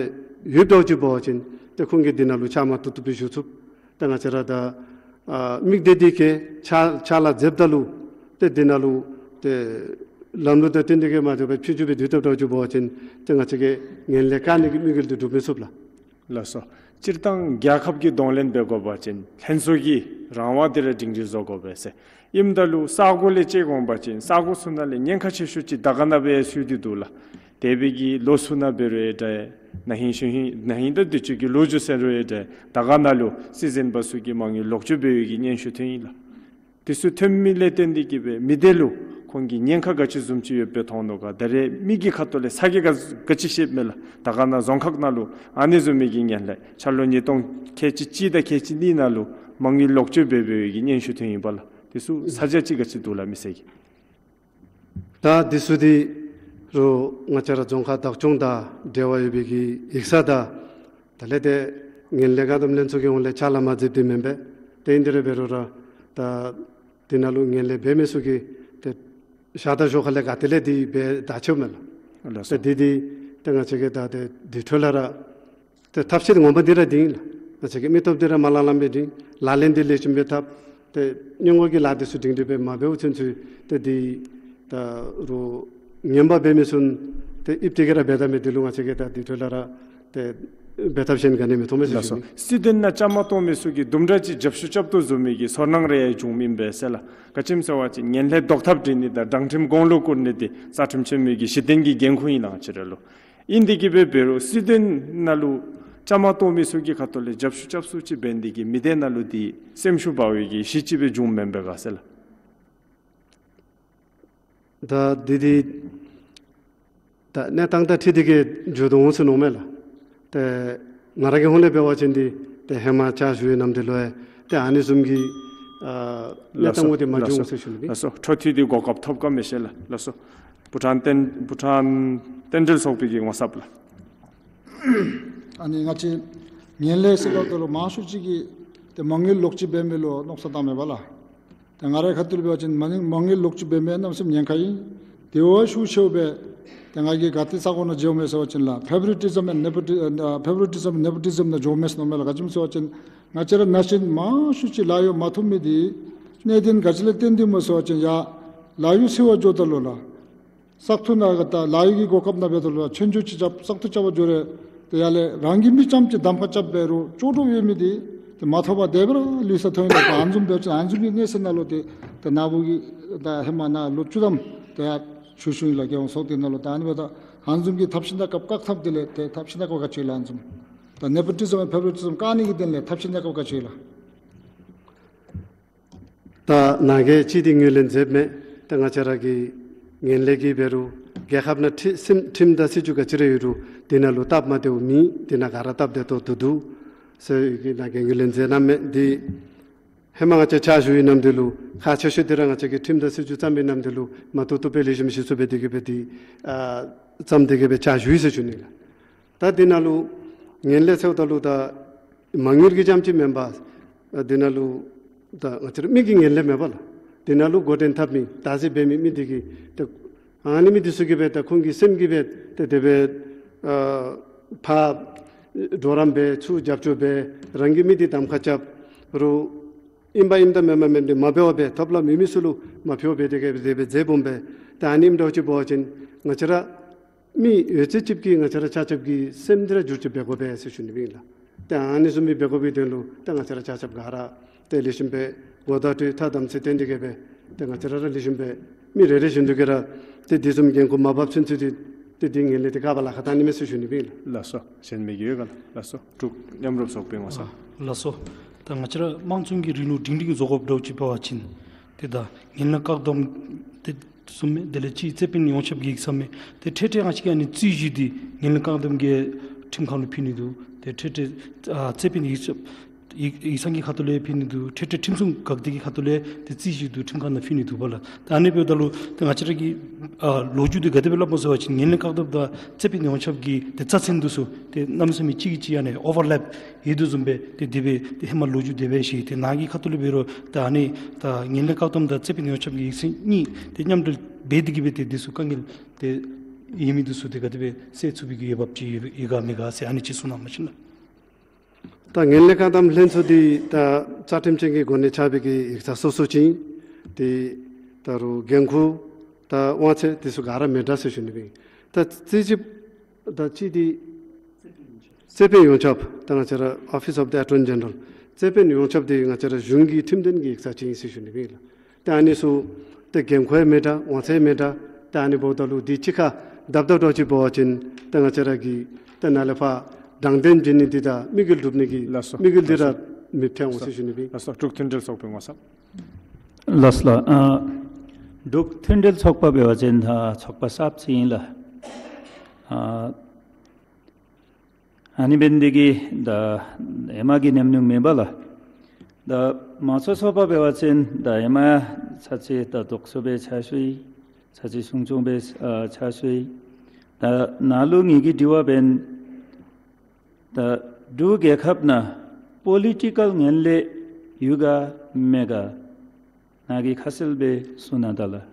ཡོདཔ་འདྲཝ་ཅིག་འབད་བ་ཅིན་ཏེ་ཁོང་གིས་འདི་ནང་ལུ་ཕྱག་མ་བཏུབ་བཏུབ་སྦེ་ཞུ་ཚུགས། ཏེ་ང་བཅས་ར་ད་ཨ་དམིགས་གཏད་འདི་གིས་ཕྱག་ཕྱག་ལཱ་མཛདཔ་ད་ལུ་ཏེ་འདི་ནང་ལུ་ཏེ་ལམ་ལུགས་དང་བསྟུན་ཏེ་གི་མ་འགྱོ་བར་ཕྱི་འགྱུར་སྦེ་སྡོད་དོ་འདྲཝ་ཅིག་འབད་བ་ཅིན་ཏེ་ང་བཅས་ཀྱིས་ངན་ལྷད་བཀག་ནི་གི་དམིགས་ཡུལ་འདི་འགྲུབ་མི་ཚུགས་ལགས། ལགས་སོ། སྤྱིར་བཏང་རྒྱལ་ཁབ་ཀྱིས་གདོང་ལེན་འབད་དགོ་པ་ཅིན་ལྷན་ཚོགས་ཀྱི་རང་དབང་འདི་ར་སྒྲིང་སྒྲི་བཟོ་དགོ་པས་ཟེར། ཨིནམ་ད་ལུ་ས་གོ་ལས་དཔྱད་འོང་པ་ཅིན་ས་གོ་ཚུ་ནང་ལས་ཉེན་ཁ་ཆེ་ཤོས་ཅིག་དར་དཀར་ན་སྦེ་ཡང་ཚུད་དེ་འདུག་ལགས། འདས་པའི་གི་ལོ་ཚུ་ནང་འབད་རུང་ཡང་འདྲ་ན་ཧིང་གཞེས་ཧིང་ན་ཧིང་དང་དུས་ཅི་གི་ལོ་རྒྱུས་ཟེར་རུང་ཡང་འདྲ་དར་དཀར་ན་ལུ་སྲིད་འཛིན་པ་ཚུ་གིས་མ་དངུལ་ལོག་སྤྱོད་འབད་བའི་གི་སྙན་ཞུ་ཐོན་ཡི་ལགས། དེ་ཚུ་ཐོན་མི་ལས་བརྟེན་ཏེ་གི་སྦེ་མི་སྡེ་ལུ་ཁོང་གིས་ཉེན་ཁ་ག་ཅི་བཟུམ་ཅིག་ཡོདཔ་སྦེ་མཐོང་ནུག་ག། ད་རེས་མིག་གི་ཁ་ཐུག་ལས་ཚ་གྱང་ག་ག་ཅི་ཤེསཔ་མས་ལགས། དར་དཀར་ན་རྫོང་ཁག་ནང་ལུ་ཨ་ནི་བཟུམ་མའི་གི་ངན་ལྷད་འཆར་ལོ་ཉིས་སྟོང་ཁལ་གཅིག་གཅིག་དང་ཁལ་གཅིག་གཉིས་ནང་ལུ་མ་དངུལ་ལོག་སྤྱོད་འབད་འབད་བའི་གི་སྙན་ཞུ་ཐོན་ཡི་པ་ལགས། དེ་ཚུ་ཚ་གྱང་ཅིག་ག་ཅི་འདུག་ལགས་མི་སེར་གྱི། ད་འདི་ཚུ་འདི་རུང་ང་བཅས་ར་རྫོང་ཁག་བདག་སྐྱོང་དང་འབྲེལ་བ་ཡོད་པའི་གི་ཡིག་ཚང་དང་ད་ལས་ཏེ་ངན་ལྷད་བཀག་སྡོམ་ལྷན་ཚོགས་ཀྱི་ཧོངས་ལས་ཕྱག་ལཱ་མ་མཛདཔ་འདི་མེན་པས། ཏེ་ཨིན་དེ་ར་འབད་རུང་ར་ད་འདི་ནང་ལུ་ངན་ལྷད་འབད་མི་ཚུ་གིས་ཏེ་ཤ་དང་ཞོ་ཁ་ལས་ག་ཏེ་ལས་འདི་འབད་ད་ཆོག་མས་ལགས། ལགས་སོ། ཏེ་འདི་འདི་ཏེ་ང་བཅས་ཀྱིས་ད་ཏེ་འདི་འཕྲོ་ལས་ར་ཏེ་ཐབས་ཤེས་ངོ་མ་འདི་ར་འདི་ཨིན་ལགས། ང་བཅས་ཀྱི་མི་སྟོབས་འདི་ར་མ་ལང་ལངམ་སྦེ་འདི་ལག་ལེན་འདི་ལེགས་ཤོམ་སྦེ་འཐབ། ཏེ་སྔོན་འགོག་གི་ལཱ་འདི་ཚུ་སྒྲིང་སྒྲི་སྦེ་མ་འབདཝ་ཚུན་ཚོད་ཏེ་འདི་ད་རུང་ངན་པ་འབད་མི་ཚུ་ཏེ་ཨིབ་སྟེ་གི་ར་འབད་དཝ་མས། འདི་ལུ་ང་བཅས་ཀྱིས་ད་འདི་འཕྲོ་ལས་ར་ཏེ་འབད་ཐབས་གཞན་ག་ནི་མི་མཐོང་མས་ཟེར་ཞུ་ནི། ལགས་སོ། སྲིད་དོན་ནང་བཅའ་མར་གཏོགས་མི་ཚུ་གིས་དུམ་གྲ་ཅིག་རྒྱབ་སྐྱོར་རྐྱབ་དོ་བཟུམ་མའི་གི་ཚོར་སྣང་རེ་ཡང་བྱུངམ་ཨིན་པས་ཟེར་ལགས། ག་ཅི་སྨོ་ཟེར་བ་ཅིན་ངན་ལྷད་བཟློག་ཐབས་བྱིན་ནི་དང་དྲང་ཁྲིམས་གོང་ལུ་བཀུར་ནི་འདི་རྩ་ཁྲིམས་ཆེན་མོའི་གི་གཞི་རྟེན་གྱི་འགན་ཁུར་ཨིན་ལགས་ང་བཅས་ར་ལུ། ཨིན་དེ་གི་སྦེ་འབད་རུང་སྲིད་དོན་ནང་ལུ་བཅའ་མར་གཏོགས་མི་ཚུ་གི་ཁ་ཐུག་ལས་རྒྱབ་སྐྱོར་རྐྱབ་སུ་ཅིག་འབད་ནི་དེ་གིས་མི་སྡེ་ནང་ལུ་འདི་སེམས་ཤུགས་འབར་བའི་གི་གཞི་ཅིག་སྦེ་བྱུངམ་མེན་པས་ག་ཟེར་ལགས། ད་འདི་འདི་ད་གནས་སྟངས་དང་འཁྲིལ་ཏེ་གི་འགྱོ་དོ་འོང་ཟེར་མནོཝ་མས་ལགས། ཏེ་ང་ར་གི་ཧོངས་ལས་འབད་བ་ཅིན་འདི་ཏེ་ཧེ་མ་ཕྱག་ཞུ་བའི་ནམ་དུས་ལུ་ཡང་ཏེ་ཨ་ནི་བཟུམ་གྱི་ཨ་གནས་སྟངས་འདི་མ་བྱུང་ཟེར་ཞུ་ནི། ལགས་སོ། འཕྲོ་མཐུད་དེ་གོ་སྐབས་ཐོབ་ག་མི་ཤེས་ལགས། ལགས་སོ། བྷུ་ཊཱན་བསྟན་བྷུ་ཊཱན་རྟེན་འབྲེལ་ཚོགས་པའི་གི་ངོ་ཚབ་ལགས། ཨ་ནི་ང་བཅས་ངན་ལྷད་ཟེརཝ་ད་ལུ་མང་ཤོས་ཅིག་གིས་ཏེ་མ་དངུལ་ལོག་སྤྱོད་འབད་མི་ལུ་མནོ་བསམ་བཏངམ་མས་པ་ལགས། ཏེ་ང་རའི་ཁ་ཐུག་ལས་འབད་བ་ཅིན་མ་དངུལ་མ་དངུལ་ལོག་སྤྱོད་འབད་མི་གནམ་མེད་ས་མེད་ཉེན་ཁ་ཨིན། དེ་བ་ཤུགས་ཆེཝ་སྦེ་ ཏེ་ང་གིས་ག་ཏེ་ས་གོ་ནང་འགྱོཝ་མས་ཟེར་བ་ཅིན་ལགས། favoritism and nepotism, ཨ་favoritism nepotism ནང་འགྱོཝ་མས་ཟེར་མནོཝ་མས་ལགས། ག་ཅི་སྨོ་ཟེར་བ་ཅིན་ང་བཅས་ར་ན་གཞོན་མང་ཤོས་ཅིག་ལཱ་གཡོག་མ་ཐོབ་མི་འདི་གནད་དོན་ག་ཅི་ལས་བརྟེན་ཏེ་སྨོ་ཟེར་བ་ཅིན་ཡར་ལཱ་གཡོག་འཚོལ་བར་འགྱོཝ་ད་ལུ་ལགས། བཙག་འཐུ་ནང་གི་ད་ལཱ་གཡོག་གི་གོ་སྐབས་ནང་འབདཝ་ད་ལུ་ཆོས་རྒྱུགས་ཅིག་རྐྱབ་བཙག་འཐུ་རྐྱབ་པར་འགྱོ་རུང་ཏེ་ཡར་ལས་རང་གི་མི་རྐྱངམ་ཅིག་གདམ་ཁ་རྐྱབ་འབད་རུང་ལྕོགས་གྲུབ་ཡོད་མི་འདི་ཏེ་མ་ཐོབ་པར་དེ་སྦེ་ར་ལུས་ས་ཐོན་ཡི་ལགས། ཨ་ནི་བཟུམ་འབད་བ་ཅིན་ཨ་ནི་བཟུམ་གྱི་གནས་ཚུལ་ནང་ལུ་ཏེ་ཏེ་ནཱ་བུ་གིས་ད་ཧེ་མ་ནཱ་ལོ་བཅུ་ཐམ་ཏེ་ཡར་ཞུ་ཞུཝ་ཨིན་ལགས། རྒྱལ་ཡོངས་ཚོགས་སྡེ་ནང་ལུ། ད་ཨ་ནི་འབདཝ་ད་ཨ་ནི་བཟུམ་གྱི་ཐབས་ཤེས་གནང་སྐབས་བཀག་ཐབས་དེ་ལས་ཏེ་ཐབས་ཤེས་གནང་སྐབས་ག་ཅི་ལགས། ཨ་ནི་བཟུམ་ད་nepotism and favoritism བཀག་ནི་གི་དོན་ལས་ཐབས་ཤེས་གནང་སྐབས་ག་ཅི་ལགས། ད་ནཱ་གིས་ཅིག་འདི་ངོས་ལེན་མཛདཔ་མས། ད་ང་བཅས་ར་གི་ངན་ལྷད་ཀྱིས་འབད་རུང་རྒྱལ་ཁབ་ནང་ཁྲི་སྲིད་ཁྲིམས་དང་སྲིད་བྱུས་ག་ཅི་ར་ཡོད་རུང་དེ་ནང་ལུ་སྟབས་མ་བདེཝ་མེད། དེ་ནང་ག་ར་སྟབས་བདེ་ཏོག་ཏོ་འདུག་ཟེར་གྱི་ནཱ་གིས་ངོས་ལེན་མཛད་གནངམ་མས། འདི་ཧེ་མ་ང་བཅས་ཕྱག་ཞུ་བའི་ནམ་དུས་ལུ་ཁག་ཆེ་ཤོས་འདི་ར་ང་བཅས་ཀྱིས་ཁྲིམས་དང་སྲིད་བྱུས་བརྩམ་པའི་ནམ་དུས་ལུ་མ་བཏུབ་བཏུབ་སྦེ་ལེགས་ཤོམ་ཞིབ་འཚོལ་འབད་དེ་གི་སྦེ་འདི་ཨ་བརྩམས་ཏེ་གི་སྦེ་ཕྱག་ཞུ་ཡི་ཟེར་ཞུ་ནི་ལགས། ད་འདི་ནང་ལུ་ངན་ལྷད་ཟེརཝ་ད་ལུ་ད་མ་དངུལ་གྱི་རྐྱངམ་ཅིག་མེན་པར་ཨ་འདི་ནང་ལུ་ད་ང་བཅས་ར་མི་གི་ངན་ལྷད་མེན་པ་ལགས། འདི་ནང་ལུ་འགོ་འདྲེན་འཐབ་མི་བདག་འཛིན་འབད་མི་མི་འདི་གིས་ད་ཨ་ནི་མི་འདི་ཚུ་གིས་སྦེ་ད་ཁོང་གི་སེམས་ཀྱིས་སྦེ་ད་དེ་སྦེ་ཨ་ཕར་གྲོགས་རམ་འབད་ཚུར་རྒྱབ་སྐྱོར་འབད་རང་གི་མི་འདི་གདམ་ཁ་རྐྱབ་རུང་ཨིན་པ་ཨིནམ་ད་མེན་པ་མེན་པ་འདི་མ་འབད་བར་སྦེ་ཐོབ་ལམ་ཡོད་མི་ཚུ་ལུ་མ་ཕུལ་བར་སྦེ་དེ་གི་སྦེ་དེ་སྦེ་མཛད་འོངམ་སྦེ། ད་ཨ་ནི་ཨིནམ་འདྲཝ་ཅིག་འབད་བ་ཅིན་ང་བཅས་ར་མི་ཡོད་ཚད་ཅིག་གིས་ང་བཅས་ར་ཆ་ཁྱབ་ཀྱི་སེམས་འདི་ར་བསྒྱུར་ཏེ་འབད་དགོ་པས་ཟེར་ཞུ་ནི་ཨིན་ལགས། ཏེ་ཨ་ནི་བཟུམ་སྦེ་འབད་དགོ་པའི་དོན་ལུ་ཏེ་ང་བཅས་ར་ཆ་ཁྱབ་ག་ར་ཏེ་ལེགས་ཤོམ་སྦེ་གོ་བརྡ་སྤྲོད་ཐ་དམ་ཚིག་བསྟེན་ཏེ་གི་སྦེ་ཏེ་ང་བཅས་ར་ར་ལེགས་ཤོམ་སྦེ་མི་རེ་རེ་བཞིན་དུ་གིས་ར་ཏེ་དེ་བཟུམ་འགན་ཁུར་མ་འབག་ཚུན་ཚོད་ཏེ་ཏེ་འདི་ངན་ལྷད་འདི་བཀག་པར་ལཱ་ཁག་གཏང་ནི་མས་ཟེར་ཞུ་ནི་ཨིན་ལགས། ལགས་སོ། གཞན་མི་གི་ཡོད་ག་ལགས། ལགས་སོ། འབྲུག་མཉམ་རུབ་ཚོགས་པའི་ངོ་ས། ཨ་ལགས་སོ། ད་ང་བཅས་ར་དམངས་གཙོའི་རིང་ལུགས་སྒྲིང་སྒྲིང་བཟོ་དགོཔ་འདྲཝ་ཅིག་འབད་བ་ཅིན་ཏེ་ད་ངན་ལྷད་བཀག་སྡོམ་དེ་གསུམ་མས། དེ་ལས་གཅིག་རྩོད་དཔོན་ཡོངས་ཁྱབ་ཀྱི་ཡིག་ཚང་མས། ཏེ་འཕྲལ་འཕྲལ་ང་བཅས་ཀྱིས་ཨ་ནི་རྩོད་གཞི་འདི་ངན་ལྷད་བཀག་སྡོམ་གྱི་ཁྲིམས་ཁང་ལུ་ཕུལ་ནི་འདུག། ཏེ་འཕྲལ་འཕྲལ་ཨ་རྩོད་དཔོན་ཡིག་ཚང་ཡིག་ཡིག་ཚང་གི་ཁ་ཐུག་ལས་ཕུལ་ནི་འདུག། འཕྲལ་འཕྲལ་ཁྲིམས་སྲུང་འགག་སྡེ་གི་ཁ་ཐུག་ལས་ཏེ་རྩོད་གཞི་འདི་ཁྲིམས་ཁང་ནང་ཕུལ་ནི་འདུག་པ་ལགས། ད་ཨ་ནི་འབདཝ་ད་ལུ་ཏེ་ང་བཅས་ར་གི་ཨ་ལོ་རྒྱུས་འདི་ག་དེ་སྦེ་སླབ་སྨོ་ཟེར་བ་ཅིན་ངན་ལྷད་བཀག་སྡོམ་དང་རྩོད་དཔོན་ཡོངས་ཁྱབ་ཀྱི་ཏེ་རྩ་ཚན་འདི་ཚུ་ཏེ་གནམ་མེད་ས་མེད་གཅིག་གིས་གཅིག་ཨ་ནི་ཨོ་བར་ལེབ་ཡོད་དོ་བཟུམ་སྦེ་ཏེ་དེ་སྦེ་ཏེ་ཧེ་མ་ལོ་རྒྱུས་དེ་སྦེ་ཞུ་ཡི། ཏེ་ནཱ་གི་ཁ་ཐུག་ལས་འབད་རུང་ད་ཨ་ནི་ད་ངན་ལྷད་བཀག་སྡོམ་དང་རྩོད་དཔོན་ཡོངས་ཁྱབ་ཀྱི་ཡིག་ཚང་གཉིས་ཏེ་མཉམ་འབྲེལ་འབད་དེ་གི་སྦེ་ཏེ་འདི་ཚུ་དཀའ་ངལ་ཏེ་ཡོད་མི་འདི་ཚུ་ཏེ་ག་དེ་སྦེ་སེལ་ཚུགས་པའི་གི་འོས་འབབ་ཅིག་ཡོད་ཡོད་ག་མེད་ག་ཟེར་ཨ་ནི་ཅིག་གསུང་གནང་བ་ཅིན་ལགས། ད་ངན་ལྷད་བཀག་སྡོམ་ལྷན་ཚོགས་འདི་ད་རྩ་ཁྲིམས་ཅན་གྱི་གོ་གནས་ཁྱབ་པའི་གི་ཡིག་ཚང་སོ་སོ་ཅིག་ཨིན། ཏེ་ད་རུང་འགན་ཁུར་ད་དབང་ཚད་འདི་ཚུ་ག་ར་མི་འདྲ་ཟེར་ཞུ་ནི་ཨིན། ད་རྩོད་གཞི་ད་ཅིག་འདི་རྩོད་དཔོན་ཡོངས་ཁྱབ་ད་ང་བཅས་ར་Office of the Attorney General། རྩོད་དཔོན་ཡོངས་ཁྱབ་འདི་ང་བཅས་ར་གཞུང་གི་ཁྲིམས་དོན་གྱི་ཡིག་ཚང་ཅིག་ཨིན་ཟེར་ཞུ་ནི་ཨིན་ལགས། ཏེ་ཨ་ནི་ཚུ་ཏེ་འགན་ཁུར་ཡང་མི་འདྲ་དབང་ཚད་ཡང་མི་འདྲ། ཏེ་ཨ་ནི་འབདཝ་ད་ལུ་འདི་གཅིག་ཁར་བརྡབ་བརྡབ་འདྲཝ་ཅིག་འབད་བ་ཅིན་ཏེ་ང་བཅས་ར་གི་ཏེ་ནཱ་ལས་ཕར་དྲང་བདེན་འབྱོན་ནི་འདི་དང་དམིགས་ཡུལ་འགྲུབ་ནི་གི་ལགས་སོ། དམིགས་ཡུལ་འདི་ར་ལགས་སོ། མི་འཐད་འོང་ཟེར་ཞུ་ནི་ཨིན། ལགས་སོ། འབྲུག་མཐུན་འབྲེལ་ཚོགས་པའི་ངོ་ས། ལགས་སོ་ལགས། ཨ་འབྲུག་མཐུན་འབྲེལ་ཚོགས་པ་འབད་བ་ཅིན་ད་ཚོགས་པ་གསརཔ་ཅིག་ཨིན་ལགས། ཨ་ཨ་ནི་འབད་ནི་དེ་གིས་ད་ཧེ་མ་གི་ཉམས་མྱོང་མེད་པས་ལགས། ད་དམངས་གཙོའི་ཚོགས་པ་འབད་བ་ཅིན་ད་ཧེ་མ་ཚར་གཅིག་ད་དོགས་ཟོན་སྦེ་ཕྱག་ཞུ་ཡི། ཚར་གཅིག་སྲུང་སྐྱོང་སྦེ་ཨ་ཕྱག་ཞུ་ཡི། ད་ནཱ་ལུ་ངེ་གི་དྲི་བ་འབདན་ད་འབྲུག་རྒྱལ་ཁབ་ནང་པོ་ལི་ཊི་ཀཱལ་ངན་ལྷད་ཡོད་ག་མེད་ག་ནཱ་གིས་ཁ་གསལ་སྦེ་གསུང་གནང་ད་ལགས།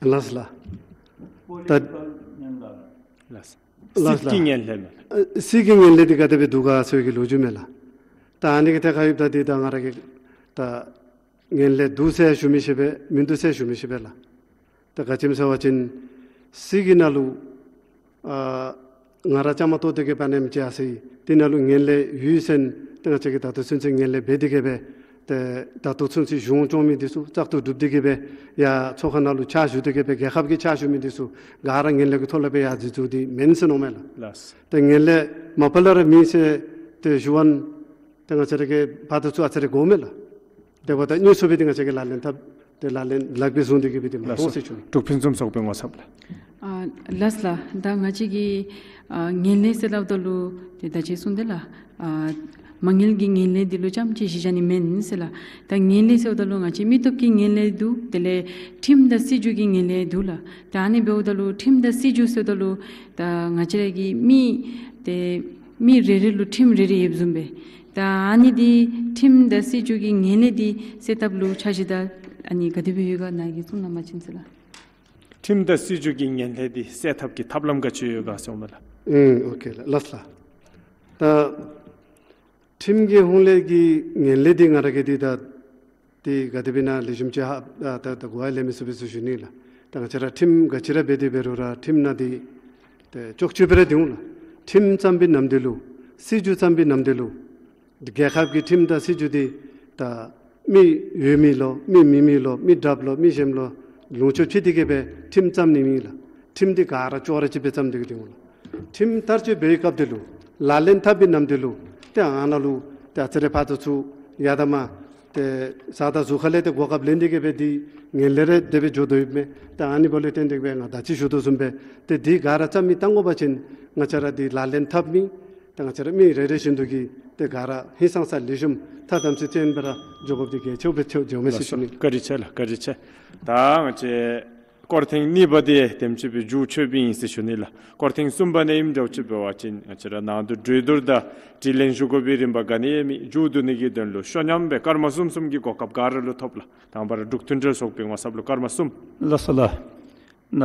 ལགས་ལགས། ད་ལགས། ལགས་ལགས། སྲིད་ཀྱི་ངན་ལྷད་མས། ཨ་སྲིད་ཀྱི་ངན་ལྷད་འདི་ག་དེ་སྦེ་འདུག་ག་ཟེར་བའི་གི་ལོ་རྒྱུས་མས་ལགས། ད་ཨ་ནི་གི་ཐད་ཁར་ཡོདཔ་ད་འདི་ད་ང་ར་གིས་ད་ངན་ལྷད་འདུག་ཟེར་ཞུ་མི་ཤེས་པས་མིན་འདུག་ཟེར་ཞུ་མི་ཤེས་པས་ལགས། ད་ག་ཅི་སྨོ་ཟེར་བ་ཅིན་སྲིད་ཀྱི་ནང་ལུ་ཨ་ང་ར་བཅའ་མར་གཏོགས་ཏེ་གི་སྦེ་ཨ་ནེམ་ཅིག་ཡར་སོ་ཡི། དེ་ནང་ལུ་ངན་ལྷད་ཡོད་ཟེར་ཏེ་ང་བཅས་ཀྱིས་ད་ལྟོ་ཚུན་ཚོད་ངན་ལྷད་འབད་དེ་གི་སྦེ་ཏེ་ད་ལྟོ་ཚུན་ཚོད་གཞུང་སྐྱོང་མི་འདི་ཚུ་བཙག་འཐུ་གྲུབ་སྟེ་གི་སྦེ་ཡར་ཚོགས་ཁང་ནང་ལུ་ཕྱག་ཞུ་སྟེ་གི་སྦེ་རྒྱལ་ཁབ་ཀྱི་ཕྱག་ཞུ་མི་འདི་ཚུ་ག་ར་ངན་ལྷད་ཀྱི་ཐོག་ལས་སྦེ་ཡར་འཛུལ་འཛུལཝ་འདི་མེན་ཟེར་མནོཝ་མས་ལགས། ལགས། ཏེ་ངན་ལྷད་མ་པ་ལས་ར་མེད་ཟེར་ཏེ་ཞུ་བ་ན་ཏེ་ང་བཅས་ར་གིས་ཕར་དང་ཚུར་ཨ་ཙི་རེ་དགོ་མས་ལགས། དེ་འབདཝ་ད་དངོས་སུ་སྦེ་ཏེ་ང་བཅས་ཀྱིས་ལག་ལེན་འཐབ་སྟེ་ལག་ལེན་ལགཔ་སྦེ་བཟུང་སྟེ་གི་སྦེ་ཏེ་མ་ལགས་སོ། མཐོང་ཟེར་ཞུ་ནི། འབྲུག་ཕུན་སུམ་ཚོགས་པའི་ངོ་ས་ལགས། ཨ་ལགས་ལགས། ད་ང་བཅས་ཀྱིས་ཨ་ངན་ལྷད་ཟེར་སླབ་ད་ལུ་ཏེ་ད་ཅི་གསུངས་ཏེ་ལགས། ཨ་མ་དངུལ་གྱི་ངན་ལྷད་འདི་ལུ་རྐྱངམ་ཅིག་གཞི་བཞག་ནི་མེན་ཟེར་ལགས། ད་ངན་ལྷད་ཟེརཝ་ད་ལུ་ང་བཅས་མི་སྟོབས་ཀྱི་ངན་ལྷད་འདུག། དེ་ལས་ཁྲིམས་དང་སྲིད་བྱུས་ཀྱི་ངན་ལྷད་འདུག་ལགས། ད་ཨ་ནི་འབདཝ་ད་ལུ་ཁྲིམས་དང་སྲིད་བྱུས་ཟེརཝ་ད་ལུ་ད་ང་བཅས་ར་གི་མི་ཏེ་མི་རེ་རེ་ལུ་ཁྲིམས་རེ་རེ་ཡོདཔ་བཟུམ་སྦེ། ད་ཨ་ནི་འདི་ཁྲིམས་དང་སྲིད་བྱུས་ཀྱི་ངན་ལྷད་འདི་སེལ་ཐབས་ལུ་འཆར་གཞི་ད་ཨ་ནི་ག་དེ་སྦེ་ཡོད་ག་ནཱ་གིས་གསུང་གནང་བ་ཅིན་ཟེར་ལགས། ཁྲིམས་དང་སྲིད་བྱུས་ཀྱི་ངན་ལྷད་འདི་སེལ་ཐབས་ཀྱི་ཐབས་ལམ་ག་ཅི་ཡོད་ག་ཟེརཝ་མས་ལགས། ཨུམ་ཨོ་ཀེ་ལགས། ལགས་སོ་ལགས། ད་ཁྲིམས་ཀྱི་ཧོང་ལས་ཀྱི་ངན་ལྷད་འདི་ང་ར་གིས་འདི་ད་འདི་ག་དེ་སྦེ་ཨིན་ན་ལེགས་ཤོམ་ཅིག་ཧ་ད་ད་གོ་བ་ལེན་མི་ཚུགས་པས་ཟེར་ཞུ་ནི་ལགས། ད་ང་བཅས་ར་ཁྲིམས་ག་ཅི་ར་འབད་དེ་འབད་རུང་ར་ཁྲིམས་ནང་འདི་ཏེ་ཅོག་ཅོག་སྦེ་ར་འདི་འོང་ལགས། ཁྲིམས་བརྩམས་པའི་ནམ་དུས་ལུ་སྲིད་བྱུས་བརྩམས་པའི་ནམ་དུས་ལུ་རྒྱལ་ཁབ་ཀྱི་ཁྲིམས་དང་སྲིད་བྱུས་འདི་ད་མི་ཡོད་མི་ལུ་མི་མེད་མི་ལུ་མི་དྲགཔ་ལུ་མི་ཞནམ་ལུ་ལོངས་སྤྱོད་ཕྱེ་སྟེ་གི་སྦེ་ཁྲིམས་བརྩམ་ནི་མེན་ལགས། ཁྲིམས་འདི་ག་ར་ཅོག་ར་གཅིག་སྦེ་བརྩམས་ཏེ་གི་འདི་འོང་ལགས། ཁྲིམས་བསྟར་སྤྱོད་འབད་བའི་སྐབས་འདི་ལུ་ལག་ལེན་འཐབ་པའི་ནམ་དུས་ལུ་ཏེ་ཨ་ནཱ་ལུ་ཏེ་ཨ་ཙི་རེ་ཕར་དང་ཚུར་ཡར་དང་མར་ཏེ་ཟ་དང་ཟུར་ཁ་ལས་ཏེ་གོ་སྐབས་ལེན་ཏེ་གི་སྦེ་འདི་ངན་ལྷད་རེ་དེ་སྦེ་འགྱོ་དོ་ཡོདཔ་མས། ཏེ་ཨ་ནི་འབདཝ་ལས་བརྟེན་ཏེ་གི་སྦེ་ང་ད་ཅི་ཞུ་དོ་བཟུམ་སྦེ་ཏེ་འདི་ག་ར་རྩ་མེད་བཏང་དགོ་པ་ཅིན་ང་བཅས་ར་འདི་ལག་ལེན་འཐབ་མི་ཏེ་ང་བཅས་ར་མི་རེ་རེ་བཞིན་དུ་གིས་ཏེ་ག་ར་ཧིང་སངས་ས་ལེགས་ཤོམ་ཐ་དམ་ཚིག་ཅན་སྦེ་ར་འགྱོ་དགོཔ་འདི་གལ་ཆེཝ་སྦེ་ཐལ་འགྱོཝ་མས་ཟེར་ཞུ་ནི། བཀའ་དྲིན་ཆེ་ལགས། བཀའ་དྲིན་ཆེ། ད་ང་བཅས་སྐོར་ཐེངས་གཉིས་པ་འདི་དེམ་ཅིག་སྦེ་མཇུག་མཆོདཔ་ཨིན་ཟེར་ཞུ་ནི་ལགས། སྐོར་ཐེངས་གསུམ་པ་ནང་ཨིནམ་འདྲཝ་ཅིག་འབད་བ་ཅིན་ང་བཅས་ར་ནང་དུ་གྲོས་བསྡུར་དང་དྲི་ལན་ཞུ་དགོ་པའི་རིམ་པ་ག་ནི་ཡང་མེད། མཇུག་བསྡུ་ནི་གི་དོན་ལུ་ཤོ་ཉམས་སྦེ་སྐར་མ་གསུམ་གསུམ་གྱི་གོ་སྐབས་ག་ར་ལུ་ཐོབ་ལགས། དང་པ་ར་འབྲུག་མཐུན་འབྲེལ་ཚོགས་པའི་ངོ་ཚབ་ལུ་སྐར་མ་གསུམ། ལགས་སོ་ལགས། ན་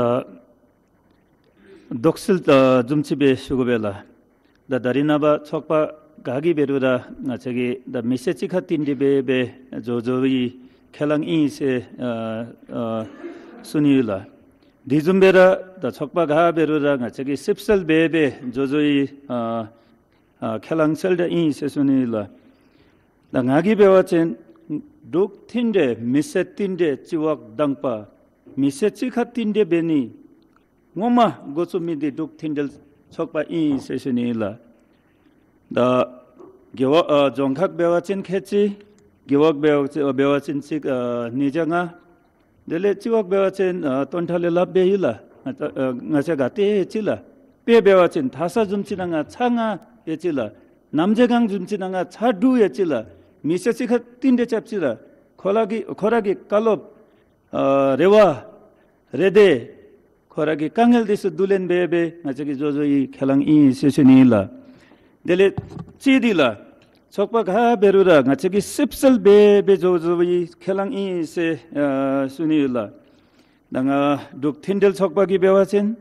དོགས་སེལ་ཨ་བཟུམ་ཅིག་སྦེ་ཞུ་དགོ་པས་ལགས། ད་ད་རིས་ནངས་པ་ཚོགས་པ་ག་གིས་འབད་རུང་ར་ང་བཅས་ཀྱིས་ད་མི་སེར་གཅིག་ཁར་བརྟེན་ཏེ་སྦེ་སྦེ་བཟོ་བཟོ་བའི་ཁས་བླངས་ཨིན་ཟེར་ཨ་ཨ་གསུང་ནི་ཡོད་ལགས། དེ་བཟུམ་སྦེ་ར་ད་ཚོགས་པ་ག་འབད་རུང་ར་ང་བཅས་ཀྱིས་ཞིབ་གསལ་སྦེ་སྦེ་བཟོ་བཟོ་བའི་ཨ་ཨ་ཁས་བླངས་གསལ་བསྒྲགས་ཨིན་ཟེར་གསུང་ནི་ཡོད་ལགས། ད་ང་གིས་འབད་བ་ཅིན་འབྲུག་མཐུན་འབྲེལ་མི་སེར་མཐུན་འབྲེལ་སྤྱི་འོག་དང་པ་མི་སེར་གཅིག་ཁར་བརྟེན་ཏེ་འབད་ནི་ངོ་མ་འགོ་བཙུགས་མི་འདི་འབྲུག་མཐུན་འབྲེལ་ཚོགས་པ་ཨིན་ཟེར་ཞུ་ནི་ཨིན་ལགས། ད་རྒེད་འོག་ཨ་རྫོང་ཁག་འབད་བ་ཅིན་ཁལ་གཅིག། རྒེད་འོག་འབད་བ་ཅིན་འབད་བ་ཅིན་གཅིག་ཨ་ཉིས་བརྒྱ་ལྔ། དེ་ལས་སྤྱི་འོག་འབད་བ་ཅིན་ཨ་སྟོང་ཕྲག་ལས་ལྷགཔ་སྦེ་ཡོད་ལགས། ང་ཨ་ང་བཅས་ག་ཏེ་ཡོད་ཅི་ལགས། དཔེ་འབད་བ་ཅིན་དྷ་ས་བཟུམ་ཅིག་ནང་ང་ཚར་ལྔ་ཡོད་ཅི་ལགས། རྣམ་རྒྱལ་སྒང་བཟུམ་ཅིག་ནང་ང་ཚར་དྲུག་ཡོད་ཅི་ལགས། མི་སེར་གཅིག་ཁར་བརྟེན་ཏེ་རྐྱབ་ཅི་ལགས། ཁོ་ར་གི་ཁོ་ར་གི་བཀའ་སློབ་ཨ་རེ་བ་རེ་འདོད་ཁོ་ར་གི་དཀའ་ངལ་འདི་ཚུ་བསྡུ་ལེན་འབད་སྦེ་ང་བཅས་ཀྱིས་བཟོ་བཟོ་བའི་ཁས་བླངས་ཨིན་ཟེར་ཞུ་ནི་ཨིན་ལགས། དེ་ལས་གཅིག་འདི་ལགས། ཚོགས་པ་ག་འབད་རུང་ར་ང་བཅས་ཀྱིས་ཞིབ་གསལ་སྦེ་སྦེ་བཟོ་བཟོ་བའི་ཁས་བླངས་ཨིན་ཟེར་ཨ་ཞུ་ནི་ཡོད་ལགས། ད་ང་འབྲུག་མཐུན་འབྲེལ་ཚོགས་པ་གིས་འབད་བ་ཅིན་ང་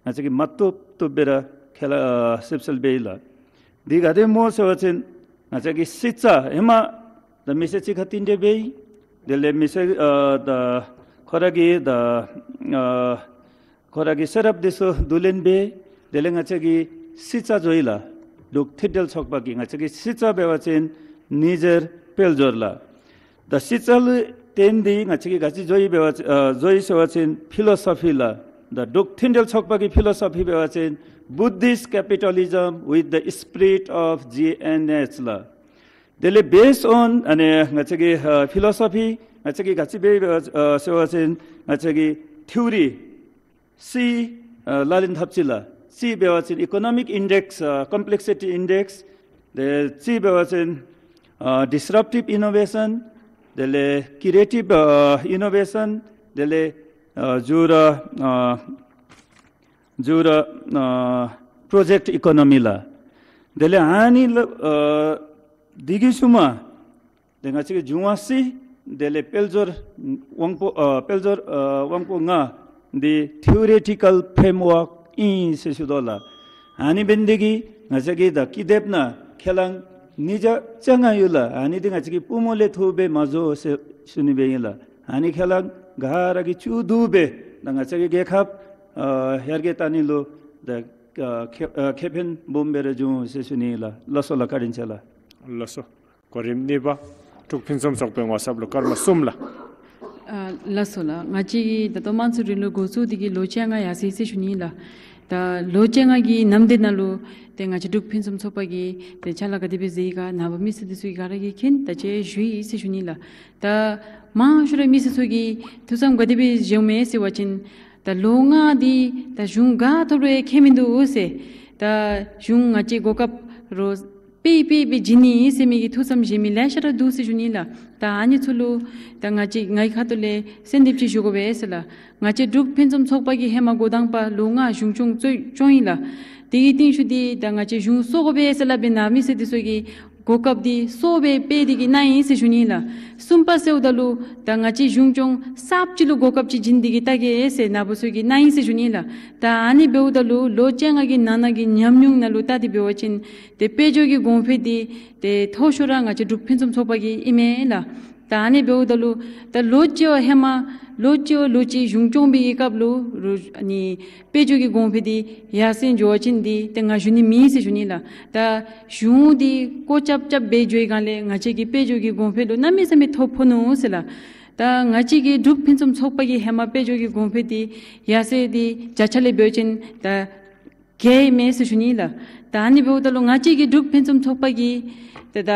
བཅས་ཀྱིས་མ་བཏུབ་བཏུབ་སྦེ་ར་ཁས་བླངས་ཨ་ཞིབ་གསལ་སྦེ་ཨིན་ལགས། འདི་ག་དེ་སྨོ་ཟེར་བ་ཅིན་ང་བཅས་ཀྱི་སྲིད་བྱ་ཧེ་མ་ད་མི་སེར་གཅིག་ཁར་བརྟེན་ཏེ་སྦེ་ཨིན། དེ་ལས་མི་སེར་ཨ་ད་ཁོ་ར་གི་ད་ཨ་ཁོ་ར་གི་ཤེས་རབ་འདི་ཚུ་བསྡུ་ལེན་འབད། དེ་ལས་ང་བཅས་ཀྱི་སྲིད་བྱ་བཟོ་ཡི་ལགས། འབྲུག་མཐུན་འབྲེལ་ཚོགས་པ་གི་ང་བཅས་ཀྱི་སྲིད་བྱ་འབད་བ་ཅིན་ཉིས་སྦྱར་དཔལ་འབྱོར་ལགས། ད་སྲིད་བྱ་ལུ་བརྟེན་ཏེ་ང་བཅས་ཀྱིས་ག་ཅི་བཟོ་ཡི་འབད་བ་ཅིན་ཨ་བཟོ་ཡི་ཟེར་བ་ཅིན་ཕི་ལོ་སོ་ཕི་ལགས། ད་འབྲུག་མཐུན་འབྲེལ་ཚོགས་པ་གི་ཕི་ལོ་སོ་ཕི་འབད་བ་ཅིན་Buddhist capitalism with the spirit of G N H ལགས། དེ་ལས་based on ཨ་ནི་ང་བཅས་ཀྱི་ཨ་ཕི་ལོ་སོ་ཕི་ང་བཅས་ཀྱིས་ག་ཅི་འབད་ཡི་འབད་བ་ཨ་ཟེར་བ་ཅིན་ང་བཅས་ཀྱི་ཐི་ཡོ་རི་རྩིས་ཨ་ལག་ལེན་འཐབ་ཅི་ལགས། རྩིས་འབད་བ་ཅིན་economic index ཨ་complexity index། དེ་རྩིས་འབད་བ་ཅིན་ཨ་disruptive innovation། དེ་ལས་creative ཨ་innovation། དེ་ལས་ཨ་མཇུག་ར་ཨ་མཇུག་ར་ཨ་project economy ལགས། དེ་ལས་ཨ་ནི་ལགས་ཨ་འདི་གི་ཤུལ་མ་ཏེ་ང་བཅས་ཀྱི་འབྱུང་བ་རྩིས་དེ་ལས་དཔལ་འབྱོར་དབང་པོ་ཨ་དཔལ་འབྱོར་ཨ་དབང་པོ་ལྔ་འདི་theoretical framework ཨིན་ཟེར་ཞུ་དོ་ལགས། ཨ་ནི་འབད་ནི་འདི་གིས་ང་བཅས་ཀྱི་ད་ཀི་དེབ་ནང་ཁས་བླངས་ཉིས་བརྒྱ་བཅོ་ལྔ་ཡོད་ལགས། ཨ་ནི་འདི་ང་བཅས་ཀྱིས་པུས་མོ་ལས་འཐུ་སྦེ་མ་བཟོ་ཟེར་ཞུ་ནི་སྦེ་ཨིན་ལགས། ཨ་ནི་ཁས་བླངས་ག་ར་གིས་གཅིག་བསྡུ་སྦེ་ད་ང་བཅས་ཀྱི་རྒྱལ་ཁབ་ཨ་ཡར་རྒྱས་གཏང་ནི་ལུ་ད་ཨ་ཁེ་ཨ་ཁེ་ཕན་སྦོམ་སྦེ་ར་འབྱུང་ཟེར་ཞུ་ནི་ལགས། ལགས་སོ་ལགས། བཀའ་དྲིན་ཆེ་ལགས། ལགས་སོ། གོ་རིམ་གཉིས་པ་འབྲུག་ཕུན་སུམ་ཚོགས་པའི་ངོ་ཚབ་ལུ་སྐར་མ་གསུམ་ལགས། ཨ་ལགས་སོ་ལགས། ང་བཅས་ཀྱིས་ད་ལྟོ་དམངས་གཙོའི་རིང་ལུགས་འགོ་བཙུགས་ཏེ་གི་ལོ་བཅོ་ལྔ་ཡར་སོ་ཡི་ཟེར་ཞུ་ནི་ལགས། ད་ལོ་བཅོ་ལྔ་གི་ནམ་དུས་ནང་ལུ་ཏེ་ང་བཅས་འབྲུག་ཕུན་སུམ་ཚོགས་པ་གིས་ཏེ་ཕྱག་ལཱ་ག་དེ་སྦེ་མཛད་ཡི་ག་ནངས་པ་མི་སེར་འདི་ཚུ་གིས་ག་ར་གིས་མཁྱེན། ད་ཅི་ཞུ་ཡི་ཟེར་ཞུ་ནི་ལགས། ད་མང་ཤོས་ར་མི་སེར་ཚུ་གིས་ཐུགས་བསམ་ག་དེ་སྦེ་བཞེསཝ་མས་ཟེར་བ་ཅིན་ད་ལོ་ལྔ་འདི་ད་གཞུང་ག་ཐོབ་རུང་ཁྱད་མིན་འདུག་ཟེར། ད་གཞུང་ང་བཅས་གོ་སྐབས་རོགས་སྤེལ་སྤེལ་སྦེ་བྱིན་ནི་ཨིན་ཟེར་མི་གི་ཐུགས་བསམ་བཞེས་མི་ལེ་ཤ་ར་འདུག་ཟེར་ཞུ་ནི་ལགས། ད་ཨ་ནི་ཚུ་ལུ་ད་ང་བཅས་ངེའི་ཁ་ཐུག་ལས་གསོལ་འདེབས་ཅིག་ཞུ་དགོ་པས་ཟེར་ལགས། ང་བཅས་འབྲུག་ཕུན་སུམ་ཚོགས་པ་གིས་ཧེ་མ་འགོ་དང་པ་ལོ་ལྔ་གཞུང་སྐྱོང་བཙུགས་བཙུགས་ཡི་ལགས། དེ་གི་རྟིང་ཤུལ་འདི་ད་ང་བཅས་གཞུང་གསོ་དགོ་པས་ཟེར་སླབ་པའི་ནང་མི་སེར་འདི་ཚུ་གིས་ གོ་སྐབས་འདི་གསོ་སྦེ་སྤེལ་ཏེ་གི་གནང་ཡི་ཟེར་ཞུ་ནི་ལགས། གསུམ་པ་ཟེརཝ་ད་ལུ་ད་ང་བཅས་གཞུང་སྐྱོང་གསརཔ་ཅིག་ལུ་གོ་སྐབས་ཅིག་བྱིན་ཏེ་གི་བལྟ་གེ་ཟེར་ན་བུ་ཚུ་གིས་གནང་ཡི་ཟེར་ཞུ་ནི་ལགས། ད་ཨ་ནི་འབདཝ་ད་ལུ་ལོ་བཅོ་ལྔ་གི་ནང་ན་གི་ཉམས་མྱོང་ནང་ལུ་བལྟ་སྟེ་འབད་བ་ཅིན་ཏེ་དཔལ་འབྱོར་གྱི་གོང་འཕེལ་འདི་ཏེ་མཐོ་ཤོས་ར་ང་བཅས་འབྲུག་ཕུན་སུམ་ཚོགས་པ་གི་ཨིན་མས་ལགས། ད་ཨ་ནི་འབདཝ་ད་ལུ་ད་ལོ་གཅིག་བ་ཧེ་མ་ལོ་གཅིག་བ་ལོ་གཅིག་གཞུང་སྐྱོང་པའི་གི་སྐབས་ལུ་རུ་ཨ་ནི་དཔལ་འབྱོར་གྱི་གོང་འཕེལ་འདི་ཡར་སེང་འགྱོ་བ་ཅིན་འདི་ཏེ་ང་ཞུ་ནི་མེད་ཟེར་ཞུ་ནི་ལགས། ད་གཞུང་འདི་བཀོད་རྐྱབ་རྐྱབ་སྦེ་འགྱོ་བའི་སྒང་ལས་ང་བཅས་ཀྱི་དཔལ་འབྱོར་གྱི་གོང་འཕེལ་ལུ་གནམ་མེད་ས་མེད་ཐོ་ཕོག་ནུག་ཟེར་ལགས། ད་ང་བཅས་ཀྱི་འབྲུག་ཕུན་སུམ་ཚོགས་པ་གི་ཧེ་མ་དཔལ་འབྱོར་གྱི་གོང་འཕེལ་འདི་ཡར་སེང་འདི་བརྒྱ་ཆ་ལས་འབད་བ་ཅིན་ད་བརྒྱད་ཨིན་མས་ཟེར་ཞུ་ནི་ལགས། ད་ཨ་ནི་འབདཝ་ད་ལུ་ང་བཅས་ཀྱི་འབྲུག་ཕུན་སུམ་ཚོགས་པ་གི་ཏེ་ད་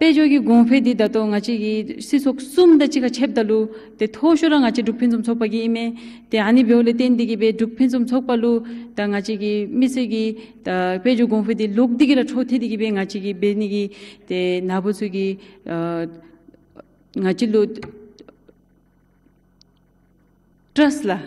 དཔལ་འབྱོར་གྱི་གོང་འཕེལ་འདི་ད་ལྟོ་ང་བཅས་ཀྱི་སྲིད་ཚོགས་གསུམ་དང་གཅིག་ཁར་ཕྱདཔ་ད་ལུ་ཏེ་མཐོ་ཤོས་ར་ང་བཅས་འབྲུག་ཕུན་སུམ་ཚོགས་པ་གི་ཨིན་མས། ཏེ་ཨ་ནི་འབདཝ་ལས་བརྟེན་ཏེ་གི་སྦེ་འབྲུག་ཕུན་སུམ་ཚོགས་པ་ལུ་ད་ང་བཅས་ཀྱི་མི་སེར་གྱི་ད་དཔལ་འབྱོར་གོང་འཕེལ་འདི་ལོག་སྟེ་གི་ར་འཕྲོ་མཐུད་དེ་གི་སྦེ་ང་བཅས་ཀྱིས་འབད་ནི་གི་ཏེ་ན་བུ་ཚུ་གིས་ཨ་ང་བཅས་ལུ་ཊཱསཊ་ལགས།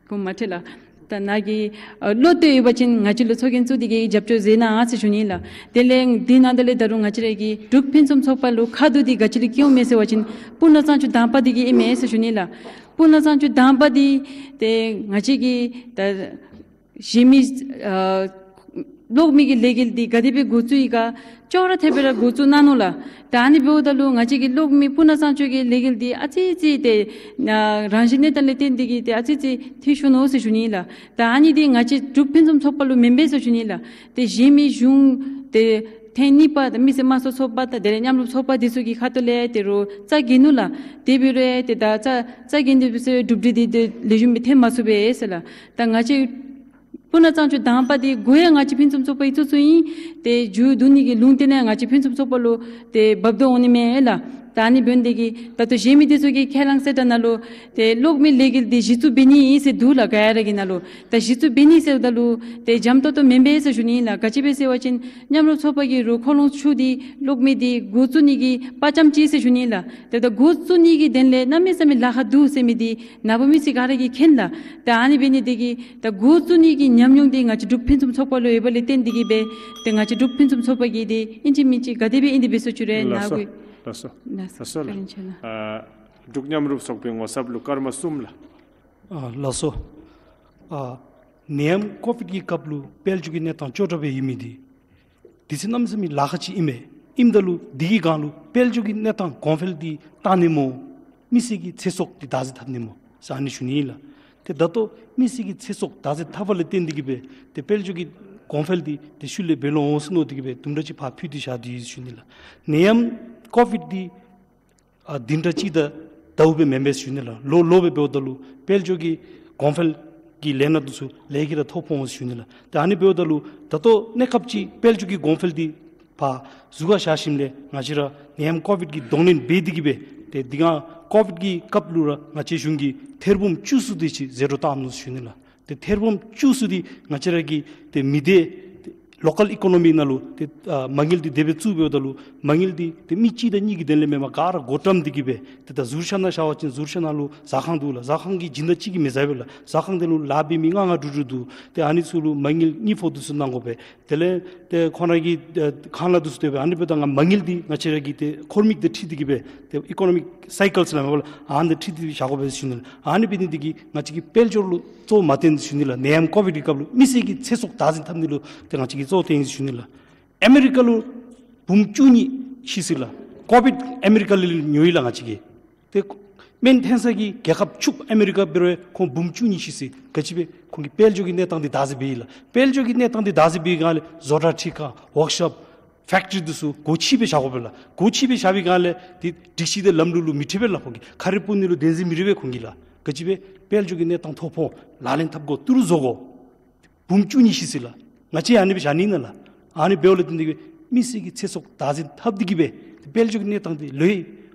གོ་མ་ཐོས་ལགས། ད་ནཱ་གི་ཨ་བློ་གཏད་ཡོད་པ་ཅིན་ང་བཅས་ལུ་ཚོགས་རྒྱན་བཙུགས་ཏེ་གི་རྒྱབ་སྐྱོར་མཛད་གནང་ཟེར་ཞུ་ནི་ལགས། དེ་ལས་འདི་ནང་ད་ལས་ད་རུང་ང་བཅས་ར་གི་འབྲུག་ཕུན་སུམ་ཚོགས་པ་ལུ་ཁ་བསྡུ་འདི་ག་ཅི་ལས་བཀལཝ་མས་ཟེར་བ་ཅིན་སྤུ་ན་གཙང་ཆུ་དང་པ་འདི་གི་ཨིན་མས་ཟེར་ཞུ་ནི་ལགས། སྤུ་ན་གཙང་ཆུ་དང་པ་འདི་ཏེ་ང་བཅས་ཀྱི་ད་གཞན་མི་ཨ་གློག་མེ་གི་ལས་འགུལ་འདི་ག་དེ་སྦེ་འགོ་བཙུགས་ཡི་ག་ཅོག་ར་འཐདཔ་སྦེ་ར་འགོ་བཙུགས་གནང་ནུག་ལགས། ད་ཨ་ནི་འབདཝ་ད་ལུ་ང་བཅས་ཀྱི་གློག་མེ་སྤུ་ན་གཙང་ཆུ་གི་ལས་འགུལ་འདི་ཨ་ཙི་ཅིག་ཏེ་ཨ་རང་བཞིན་གནས་སྟངས་ལས་བརྟེན་ཏེ་གི་ཏེ་ཨ་ཙི་ཅིག་འཐུས་ཤོར་ནུག་ཟེར་ཞུ་ནི་ལགས། ད་ཨ་ནི་འདི་ང་བཅས་འབྲུག་ཕུན་སུམ་ཚོགས་པ་ལུ་མེན་པས་ཟེར་ཞུ་ནི་ལགས། ཏེ་གཞན་མི་གཞུང་ཏེ་ཐེངས་གཉིས་པ་ད་མི་སེར་དམངས་གཙོ་ཚོགས་པ་དང་དེ་ལས་མཉམ་རུབ་ཚོགས་པ་འདི་ཚུ་གི་ཁ་ཐུག་ལས་ཏེ་རུང་རྩ་འགེངས་ནུག་ལགས། དེ་འབད་རུང་ཏེ་ད་རྩ་རྩ་འགེངས་ཏེ་འབད་སར་གྲུབ་འབྲས་འདི་ཏེ་ལེགས་ཤོམ་སྦེ་ཐོན་མ་ཚུགས་པས་ཟེར་ལགས། ད་ང་བཅས་སྤུ་ན་གཙང་ཆུ་དང་པ་འདི་འགོ་ཡང་ང་བཅས་ཕུན་སུམ་ཚོགས་པ་གིས་བཙུགས་བཙུགསཔ་ཨིན། ཏེ་མཇུག་བསྡུ་ནི་གི་ལུང་བསྟན་ཡང་ང་བཅས་ཕུན་སུམ་ཚོགས་པ་ལུ་ཏེ་འབབ་སྟེ་འོང་ནི་མས་ལགས། ད་ཨ་ནི་འབདཝ་ད་གི་ད་ལྟོ་གཞན་མི་འདི་ཚུ་གི་ཁས་བླངས་གསལ་བསྒྲགས་ནང་ལུ་ཏེ་གློག་མེ་ལས་འགུལ་འདི་གཞི་བཙུགས་འབད་ནི་ཨིན་ཟེར་འདུག་ལགས། ག་ར་གི་ནང་ལུ་ད་གཞི་བཙུགས་འབད་ནི་ཟེརཝ་ད་ལུ་ཏེ་འཇམ་ཏོང་ཏོ་མེན་པས་ཟེར་ཞུ་ནི་ལགས། ག་ཅི་སྦེ་ཟེར་བ་ཅིན་མཉམ་རུབ་ཚོགས་པ་གིས་རུང་ཁོ་ལོང་ཆུ་འདི་གློག་མེ་འདི་འགོ་བཙུགས་ནི་གི་དཔའ་བཅམ་ཅི་ཟེར་ཞུ་ནི་ལགས། ཏེ་ད་འགོ་བཙུགས་ནི་གི་དོན་ལས་གནམ་མེད་ས་མེད་ལཱ་ཁག་འདུག་ཟེར་མི་འདི་ན་བུ་མི་སེར་ག་ར་གིས་མཁྱེན་ལགས། ད་ཨ་ནི་འབད་ནི་འདི་གིས་ད་འགོ་བཙུགས་ནི་གི་ཉམས་མྱོང་འདི་ང་བཅས་འབྲུག་ཕུན་སུམ་ཚོགས་པ་ལུ་ཡོད་པ་ལས་བརྟེན་ཏེ་གི་སྦེ་ཏེ་ང་བཅས་འབྲུག་ཕུན་སུམ་ཚོགས་པ་གིས་འདི་ཨིན་ཅི་མིན་ཅི་ག་དེ་སྦེ་ཨིན་ཏེ་འབད་ཚུགས་ཅི་རུང་ལགས་སོ། ནཱ་གུ་ལགས་སོ། ལགས་སོ། ལགས་སོ་ལགས། བཀའ་དྲིན་ཆེ་ལགས། ཨ་འབྲུག་མཉམ་རུབ་ཚོགས་པའི་ངོ་ཚབ་ལུ་ཀརྨ་གསུམ་ལགས། ཨ་ལགས་སོ། ཨ་ནད་ཡམས་ཀོ་བིཌ་ཀྱི་སྐབས་ལུ་དཔལ་འབྱོར་གྱི་གནས་སྟངས་སྐྱོ་དྲགས་སྦེ་ཡོད་མི་འདི་དུས་ཚོད་གནམ་མེད་ས་མེད་ལཱ་ཁག་ཅིག་ཨིན་མས། ཨིནམ་ད་ལུ་འདི་གི་སྒང་ལུ་དཔལ་འབྱོར་གྱི་གནས་སྟངས་གོང་འཕེལ་འདི་བཏང་ནི་སྨོ། མི་སེར་གྱི་ཚེ་སྲོག་འདི་བདག་འཛིན་འཐབ་ནི་སྨོ་ཟེར་ཨ་ནི་ཞུ་ནི་ཨིན་ལགས། ཏེ་ད་ལྟོ་མི་སེར་གྱི་ཚེ་སྲོག་བདག་འཛིན་འཐབ་པ་ལས་བརྟེན་ཏེ་གི་སྦེ་ཏེ་དཔལ་འབྱོར་གྱི་གོང་འཕེལ་འདི་ཏེ་ཤུལ་ལས་འབད་ལོང་འོང་ཟེར་མནོ་སྟེ་གི་སྦེ་དུམ་གྲ་ཅིག་ཕར་ཕུད་དེ་བཞག་སྟེ་ཡོད་ཟེར་ཞུ་ནི་ལགས། ནད་ཡམས་ཀོ་བིཌ་འདི་ཨ་བདུན་ཕྲག་གཅིག་དང་ཟླཝ་སྦེ་མེན་པས་ཟེར་ཞུ་ནི་ལགས། ལོ་ལོ་སྦེ་འབདཝ་ད་ལུ་དཔལ་འབྱོར་གྱི་གོང་འཕེལ་གྱི་ལས་སྣ་འདི་ཚུ་ལས་ཀྱིས་ར་ཐོ་ཕོག་འོང་ཟེར་ཞུ་ནི་ལགས། ཏེ་ཨ་ནི་འབདཝ་ད་ལུ་ད་ལྟོ་གནས་སྐབས་ཅིག་དཔལ་འབྱོར་གྱི་གོང་འཕེལ་འདི་ཕར་ཟུར་ཁར་བཞག་ཞིནམ་ལས་ང་བཅས་ར་ནད་ཡམས་ཀོ་བིཌ་ཀྱི་གདོང་ལེན་འབད་དེ་གི་སྦེ་ཏེ་འདི་ག་ཀོ་བིཌ་ཀྱི་སྐབས་ལུ་ར་ང་བཅས་གཞུང་གིས་ཐེར་འབུམ་བཅུ་གསུམ་དེ་ཅིག་ཟད་འགྲོ་བཏངམ་ཨིན་ཟེར་ཞུ་ནི་ལགས། ཏེ་ཐེར་འབུམ་བཅུ་གསུམ་འདི་ང་བཅས་ར་གི་ཏེ་མི་སྡེ་ལོ་ཀཱལ་ཨི་ཀོ་ནོ་མི་ནང་ལུ་ཏེ་ཨ་མ་དངུལ་འདི་དེ་སྦེ་བཙུགས་འབདཝ་ད་ལུ་མ་དངུལ་འདི་ཏེ་མི་གཅིག་དང་གཉིས་ཀྱི་དོན་ལས་མེན་པར་ག་ར་བགོ་བཀྲམ་སྟེ་གི་སྦེ་ཏེ་ད་ཟུར་ཤ་ནང་བཞག་པ་ཅིན་ཟུར་ཤ་ནང་ལུ་ཟ་ཁང་འདུག་ལགས། ཟ་ཁང་གི་སྦྱིན་བདག་གཅིག་གིས་མི་ཟ་བས་ལགས། ཟ་ཁང་དེ་ལུ་ལཱ་འབད་མི་ལྔ་ལྔ་དྲུག་དྲུག་འདུག། ཏེ་ཨ་ནི་ཚུ་ལུ་མ་དངུལ་དངུལ་ཕོགས་འདི་ཚུ་གནང་དགོ་པས། དེ་ལས་ཏེ་ཁོང་ར་གི་ཨེ་ཁང་གླ་འདི་ཚུ་སྟེར་བས། ཨ་ནི་འབདཝ་ད་ང་མ་དངུལ་འདི་ང་བཅས་ར་གི་ཏེ་འཁོར་དམིགས་དང་འཁྲིལ་ཏེ་གི་སྦེ་ཏེ་ཨི་ཀོ་ནོ་མིག་སའི་ཀཱལ་ཟེར་སླབ་མས་པ་ལགས། ཨ་ནི་དང་འཁྲིལ་ཏེ་བཞག་དགོ་པས་ཟེར་ཞུ་ནི་ལགས། ཨ་ནི་འབད་ནི་འདི་གིས་ང་བཅས་ཀྱིས་དཔལ་འབྱོར་ལུ་གཙོ་མ་བཏོན་ཟེར་ཞུ་ནི་ལགས། ནད་ཡམས་ཀོ་བིཌ་ཀྱི་སྐབས་ལུ་མི་སེར་གྱི་ཚེ་སྲོག་བདག་འཛིན་འཐབ་ནི་ལུ་ཏེ་ང་བཅས་ཀྱིས་གཙོ་བོ་བཏོན་ཟེར་ཞུ་ནི་ལགས། ཨ་མི་རི་ཀ་ལུ་འབུམ་བཅུ་གཉིས་ཤི་སོ་ཡི་ལགས། ཀོ་བིཌ་ཨ་མི་རི་ཀ་ལས་ཉོ་ཡི་ལགས་ང་བཅས་ཀྱིས། ཏེ་སྨན་འཐེན་ས་གི་རྒྱལ་ཁབ་ཕྱུགཔོ་ཨ་མི་རི་ཀ་འབད་རུང་ཁོང་འབུམ་བཅུ་གཉིས་ཤི་སོ་ཡི། ག་ཅི་སྦེ་ཁོང་གི་དཔལ་འབྱོར་གྱི་གནས་སྟངས་འདི་བདག་འཛིན་འབད་ཡི་ལགས། དཔལ་འབྱོར་གྱི་གནས་སྟངས་འདི་བདག་འཛིན་འབད་བའི་སྒང་ལས་བཟོ་གྲྭ་ཁྲི་ཁང་ཝརཀ་ཤོབ་ཕེཀ་ཊི་རི་འདི་ཚུ་སྒོ་ཕྱེ་སྦེ་བཞག་དགོ་པས་ལགས། སྒོ་ཕྱེ་སྦེ་བཞག་པའི་སྒང་ལས་ཏེ་སྒྲིག་གཞི་དང་ལམ་ལུགས་ལུ་མི་འཁྲིལ་བས་ལགས། ཁོང་གིས་ཁ་རས་སྤུབ་ནི་ལུ་བདེན་འཛིན་མི་རེ་བས་ཁོང་གིས་ལགས། ག་ཅི་སྦེ་དཔལ་འབྱོར་གྱི་གནས་སྟངས་ཐོ་ཕོག། ལག་ལེན་འཐབ་དགོ། ཏི་རུ་བཟོ་དགོ། འབུམ་བཅུ་གཉིས་ཤི་སོ་ཡི་ལགས། ང་བཅས་ཨ་ནི་སྦེ་བཞག་ནི་ཨིན་ན་ལགས། ཨ་ནི་འབདཝ་ལས་བརྟེན་ཏེ་མི་སེར་གྱི་ཚེ་སྲོག་བདག་འཛིན་འཐབ་སྟེ་གི་སྦེ་ཏེ་དཔལ་འབྱོར་གྱི་གནས་སྟངས་འདི་ལོ་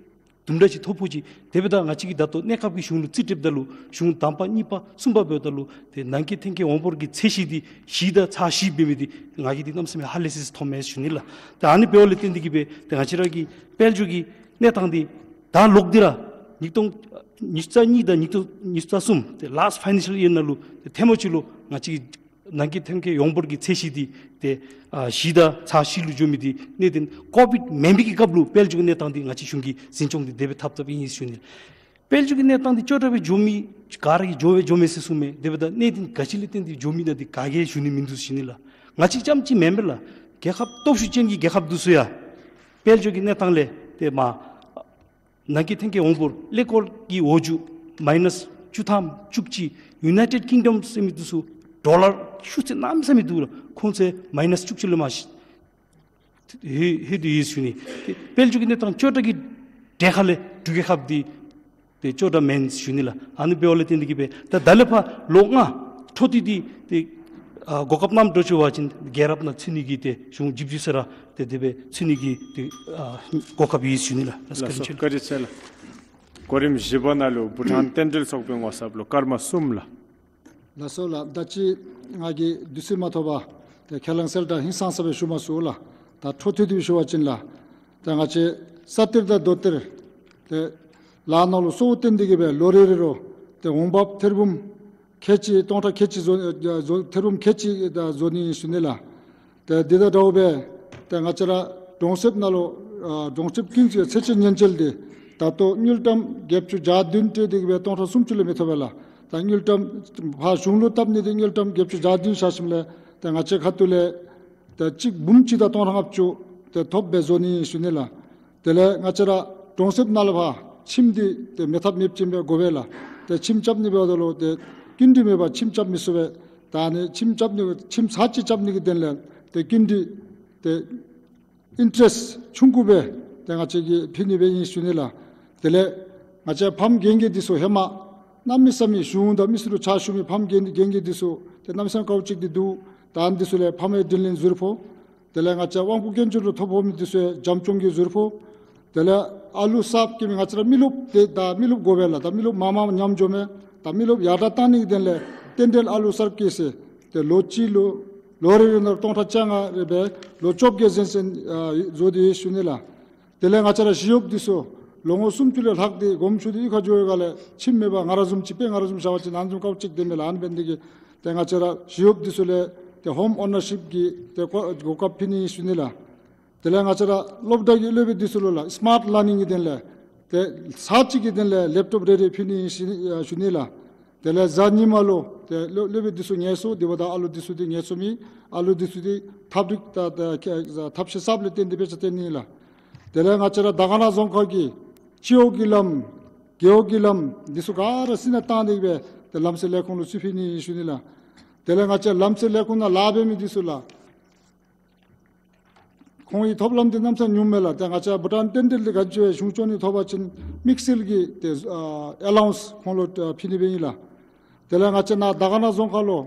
དུམ་གྲ་ཅིག་ཐོ་ཕོག་ཅི། དེ་འབདཝ་ད་ང་བཅས་ཀྱིས་ད་ལྟོ་གནས་སྐབས་ཀྱི་གཞུང་ལུ་རྩིས་སྤྲོདཔ་ད་ལུ་གཞུང་དང་པ་གཉིས་པ་གསུམ་པ་འབདཝ་ད་ལུ་ཏེ་ནང་འཁོད་ཐོན་སྐྱེད་དབང་པོ་གི་ཚད་གཞི་འདི་བཞི་དང་ཚག་བཞི་འབད་མི་འདི་ང་གིས་འདི་གནམ་མེད་ས་མེད་ཧ་ལས་སི་སི་མཐོངམ་མས་ཞུ་ནི་ལགས། ཏེ་ཨ་ནི་འབདཝ་ལས་བརྟེན་ཏེ་གི་སྦེ་ཏེ་ང་བཅས་ར་གི་དཔལ་འབྱོར་གྱི་གནས་སྟངས་འདི་ད་ལོག་སྟེ་ར་ཉིས་སྟོང་ཉི་ཤུ་རྩ་གཉིས་དང་ཉིས་སྟོང་ཉི་ཤུ་རྩ་གསུམ་ཏེ་ལཱསཊ་ཕའི་ནན་ཤཱལ་ཡིར་ནང་ལུ་ཏེ་ཐེངས་མ་གཅིག་ལུ་ང་བཅས་ཀྱི་ ནང་འཁོད་ཐོན་སྐྱེད་ཡོངས་འབོར་གྱི་ཚད་གཞི་འདི་ཏེ་ཨ་བཞི་དང་ཚག་བཞི་ལུ་འགྱོ་མི་འདི་གནད་དོན་ཀོ་བིཌ་མེན་པའི་གི་སྐབས་ལུ་དཔལ་འབྱོར་གྱི་གནས་སྟངས་འདི་ང་བཅས་གཞུང་གིས་འཛིན་སྐྱོང་འདི་དེ་སྦེ་འཐབ་འཐབ་ཨིན་ཟེར་ཞུ་ནི། དཔལ་འབྱོར་གྱི་གནས་སྟངས་འདི་ཅོག་འཐདཔ་སྦེ་འགྱོ་མི་ག་ར་གིས་འགྱོ་སྦེ་འགྱོ་མས་ཟེར་གསུངས་མས། དེ་འབདཝ་ད་གནད་དོན་ག་ཅི་ལས་བརྟེན་ཏེ་འགྱོ་མི་ད་འདི་ག་གིས་ཞུ་ནི་མིན་འདུག་ཟེར་ཞུ་ནི་ལགས། ང་བཅས་རྐྱངམ་ཅིག་མེན་པས་ལགས། རྒྱལ་ཁབ་སྟོབས་ཤུགས་ཅན་གྱི་རྒྱལ་ཁབ་འདི་ཚུ་ཡང་དཔལ་འབྱོར་གྱི་གནས་སྟངས་ལས་ཏེ་མ་ནང་འཁོད་ཐོན་སྐྱེད་ཡོངས་འབོར་ཀླད་ཀོར་གྱི་འོག་འཇུག་མའི་ནཱས་བཅུ་ཐམ་བཅུ་གཅིག། ཡུ་ནའི་ཊེཌ་ཀིང་ཌམ་ཟེར་མི་འདི་ཚུ་ཌོ་ལར་ཤུགས་ཚད་གནམ་མེད་ས་མེད་འདུག་ལགས། ཁོང་ཚུ་མའི་ནཱས་བཅུ་གཅིག་ལས་མར་ལྷོད་ལྷོད་དེ་ཡོད་ཟེར་ཞུ་ནི། ཏེ་དཔལ་འབྱོར་གྱི་གནས་སྟངས་ཅོག་འཐདཔ་གི་གྲལ་ཁ་ལས་འབྲུག་རྒྱལ་ཁབ་འདི་ཏེ་ཅོག་འཐདཔ་མེན་ཟེར་ཞུ་ནི་ལགས། ཨ་ནི་འབདཝ་ལས་བརྟེན་ཏེ་གིས་སྦེ་ད་ད་ལས་ཕར་ལོ་ལྔ་འཕྲོ་མཐུད་དེ་ཏེ་ཨ་གོ་སྐབས་གནངམ་འདྲཝ་ཅིག་འབད་བ་ཅིན་རྒྱལ་རབས་ནང་ཚུད་ནི་གི་ཏེ་གཞུང་བཞི་བཅུ་ཟེར་ར་ཏེ་དེ་སྦེ་ཚུད་ནི་གི་ཏེ་ཨ་གོ་སྐབས་ཡོད་ཟེར་ཞུ་ནི་ལགས། ལགས་སོ། བཀའ་དྲིན་ཆེ་ལགས། གོ་རིམ་བཞི་པ་ནང་ལུ་བྷུ་ཊཱན་རྟེན་འབྲེལ་ཚོགས་པའི་ངོ་ཚབ་ལུ་སྐར་མ་གསུམ་ལགས། ལགས་སོ་ལགས། ད་ཅི་ང་གིས་དུས་ཚོད་མ་ཐོབ་པར་ཏེ་ཁས་བླངས་གསལ་བསྒྲགས་ཧིང་སངས་ས་སྦེ་ཞུ་མ་ཚུགས་ལགས། ད་འཕྲོ་མཐུད་དེ་ཞུ་བ་ཅིན་ལགས། ད་ང་བཅས་ས་གཏེར་དང་རྡོ་གཏེར་ཏེ་ལཱ་ནང་ལུ་གཙོ་བོ་བཏོན་ཏེ་གིས་སྦེ་ལོ་རེ་རེ་ལུ་ཏེ་འོང་འབབ་ཐེར་འབུམ་ཁལ་གཅིག་སྟོང་ཕྲག་ཁལ་གཅིག་བཟོ་ཨ་བཟོ་ཐེར་འབུམ་ཁལ་གཅིག་ད་བཟོ་ནི་ཨིན་ཟེར་ཞུ་ནི་ལགས། ཏེ་འདི་དང་འདྲཝ་སྦེ་ཏེ་ང་བཅས་ར་གྲོང་གསེབ་ནང་ལུ་ཨ་གྲོང་གསེབ་ཀུན་གྱི་ཚད་ཆེན་ཉེན་བཅོལ་འདི་ད་ལྟོ་དངུལ་ཀྲམ་བརྒྱད་ཅུ་གྱ་བདུན་སྤྲོད་དེ་གིས་སྦེ་སྟོང་ཕྲག་སུམ་ཅུ་ལས་མི་ཐོབ་པས་ལགས། ད་དངུལ་ཀྲམ་ཕར་གཞུང་ལུ་བཏབ་ནི་འདི་དངུལ་ཀྲམ་བརྒྱད་ཅུ་གྱ་བདུན་བཞག་ཞིནམ་ལས་ཏེ་ང་བཅས་ཁ་ཐུག་ལས་ཏེ་གཅིག་འབུམ་གཅིག་དང་སྟོང་ཕྲག་ལྔ་བཅུ་ཏེ་ཐོབ་སྦེ་བཟོ་ནི་ཨིན་ཟེར་ཞུ་ནི་ལགས། དེ་ལས་ང་བཅས་ར་གྲོང་གསེབ་ནང་ལུ་ཕར་ཁྱིམ་འདི་ཏེ་མེད་ཐབས་མེདཔ་ཅིག་སྦེ་དགོ་པས་ལགས། ཏེ་ཁྱིམ་རྐྱབ་ནི་འབདཝ་ད་ལུ་ཏེ་སྐྱིན་འགྲུལ་མེད་པར་ཁྱིམ་རྐྱབ་མི་ཚུགས་པས། ད་ཨ་ནི་ཁྱིམ་རྐྱབ་ནི་ཁྱིམ་ཚར་གཅིག་རྐྱབ་ནི་གི་དོན་ལས་ཏེ་སྐྱིན་འགྲུལ་ཏེ་ཨིན་ཊ་རེསཊ་ཆུང་ཀུ་སྦེ་ཏེ་ང་བཅས་ཀྱིས་ཕུལ་ནི་སྦེ་ཨིན་ཟེར་ཞུ་ནི་ལགས། དེ་ལས་ང་བཅས་ཕམ་རྒན་རྒས་འདི་ཚུ་ཧེ་མ་གནམ་མེད་ས་མེད་གཞུང་དང་མི་སེར་ལུ་ཕྱག་ཞུ་མི་ཕམ་རྒན་རྒན་རྒས་འདི་ཚུ་ཏེ་གནམ་མེད་ས་མེད་དཀའཝ་སྤྱད་དེ་འདུག། ད་ཨ་ནི་འདི་ཚུ་ལས་ཕམ་ཡང་དྲིན་ལན་ཟུར་ཕོག། དེ་ལས་ང་བཅས་དབང་པོ་སྐྱོན་ཅན་ལུ་ཐོ་ཕོག་མི་འདི་ཚུ་ཡང་བྱམས་སྐྱོང་གི་ཟུར་ཕོག། དེ་ལས་ཨ་ལུ་གསརཔ་སྐྱེ་མི་ང་བཅས་ར་མི་རློབས་ཏེ་ད་མི་རློབས་དགོ་པས་ལགས། ད་མི་རློབས་མང་མང་ཉམས་འགྱོཝ་མས། ད་མི་རློབས་ཡར་དྲག་གཏང་ནི་གི་དོན་ལས་རྟེན་འབྲེལ་ཨ་ལུ་གསརཔ་སྐྱེས་ཚེ་ཏེ་ལོ་གཅིག་ལུ་ལོ་རེ་རེ་ནང་སྟོང་ཕྲག་བཅོ་ལྔ་རེ་སྦེ་ལོ་བཅོ་བརྒྱད་ཟིན་ཟིན་ཨ་བཟོ་སྟེ་ཡོད་ཟེར་ཞུ་ནི་ལགས། དེ་ལས་ང་བཅས་ར་ཞི་གཡོགཔ་འདི་ཚུ་ལོ་ངོ་སུམ་ཅུ་ལས་ལྷག་སྟེ་དགོངསམ་ཞུ་སྟེ་གཡུས་ཁར་འགྱོ་བའི་སྒང་ལས་ཁྱིམ་མེད་པར་ང་ར་བཟུམ་ཅིག་དཔེ་ང་ར་བཟུམ་བཞག་པ་ཅིན་ཨ་ནི་བཟུམ་དཀའཝ་སྤྱད་དེ་མས་ལགས། ཨ་ནི་འབད་ནི་འདི་གིས་ཏེ་ང་བཅས་ར་ཞི་གཡོགཔ་འདི་ཚུ་ལས་ཏེ་ཧོམ་ཨོ་ནར་ཤིཔ་གི་ཏེ་གོ་གོ་སྐབས་ཕུལ་ནི་ཨིན་ཟེར་ཞུ་ནི་ལགས། དེ་ལས་ང་བཅས་ར་སློབ་གྲྭ་གི་སློབ་དཔོན་འདི་ཚུ་ལུ་ལགས་སི་མཱརཊ་ལར་ནིང་གི་དོན་ལས་ཏེ་ཚར་གཅིག་གི་དོན་ལས་ལེབ་ཊོབ་རེ་རེ་ཕུལ་ནི་ཨིན་ཟེར་ཞུ་ནི་ལགས། དེ་ལས་གཟའ་ཉི་མ་ལུ་ཏེ་སློབ་སློབ་དཔོན་འདི་ཚུ་ངལ་གསོ་འདི་འབདཝ་ད་ཨ་ལུ་འདི་ཚུ་འདི་ངལ་གསོ་མེད། ཨ་ལུ་འདི་ཚུ་འདི་ཐབས་རིག་ད་ད་ཁེ་ཐབས་ཤེས་གསརཔ་ལས་བརྟེན་ཏེ་དཔེ་ཆ་སྟོན་ནི་ལགས། དེ་ལས་ང་བཅས་ར་དར་དཀར་ན་རྫོང་ཁག་གི་སྤྱི་འོག་གི་ལམ་རྒེད་འོག་གི་ལམ་འདི་ཚུ་ག་ར་སྲི་ནང་བཏང་སྟེ་གིས་སྦེ་ཏེ་ལམ་སེལ་ལས་ཁུངས་ལུ་ཚུར་ཕུལ་ནི་ཨིན་ཟེར་ཞུ་ནི་ལགས། དེ་ལས་ང་བཅས་ལམ་སེལ་ལས་ཁུངས་ནང་ལཱ་འབད་མི་འདི་ཚུ་ལགས། ཁོང་གི་ཐོབ་ལམ་འདི་གནམ་ས་ཉུང་མས་ལགས། ཏེ་ང་བཅས་བྷུ་ཊཱན་རྟེན་འབྲེལ་འདི་ག་ཅི་སྦེ་གཞུང་སྐྱོང་ནི་ཐོབ་པ་ཅིན་དམིགས་བསལ་གྱི་ཏེ་ཨ་ཨེ་ལའོ་ཝནསི་ཁོང་ལུ་ཨ་ཕུལ་ནི་སྦེ་ཨིན་ལགས། དེ་ལས་ང་བཅས་ནཱ་དར་དཀར་ན་རྫོང་ཁག་ལུ་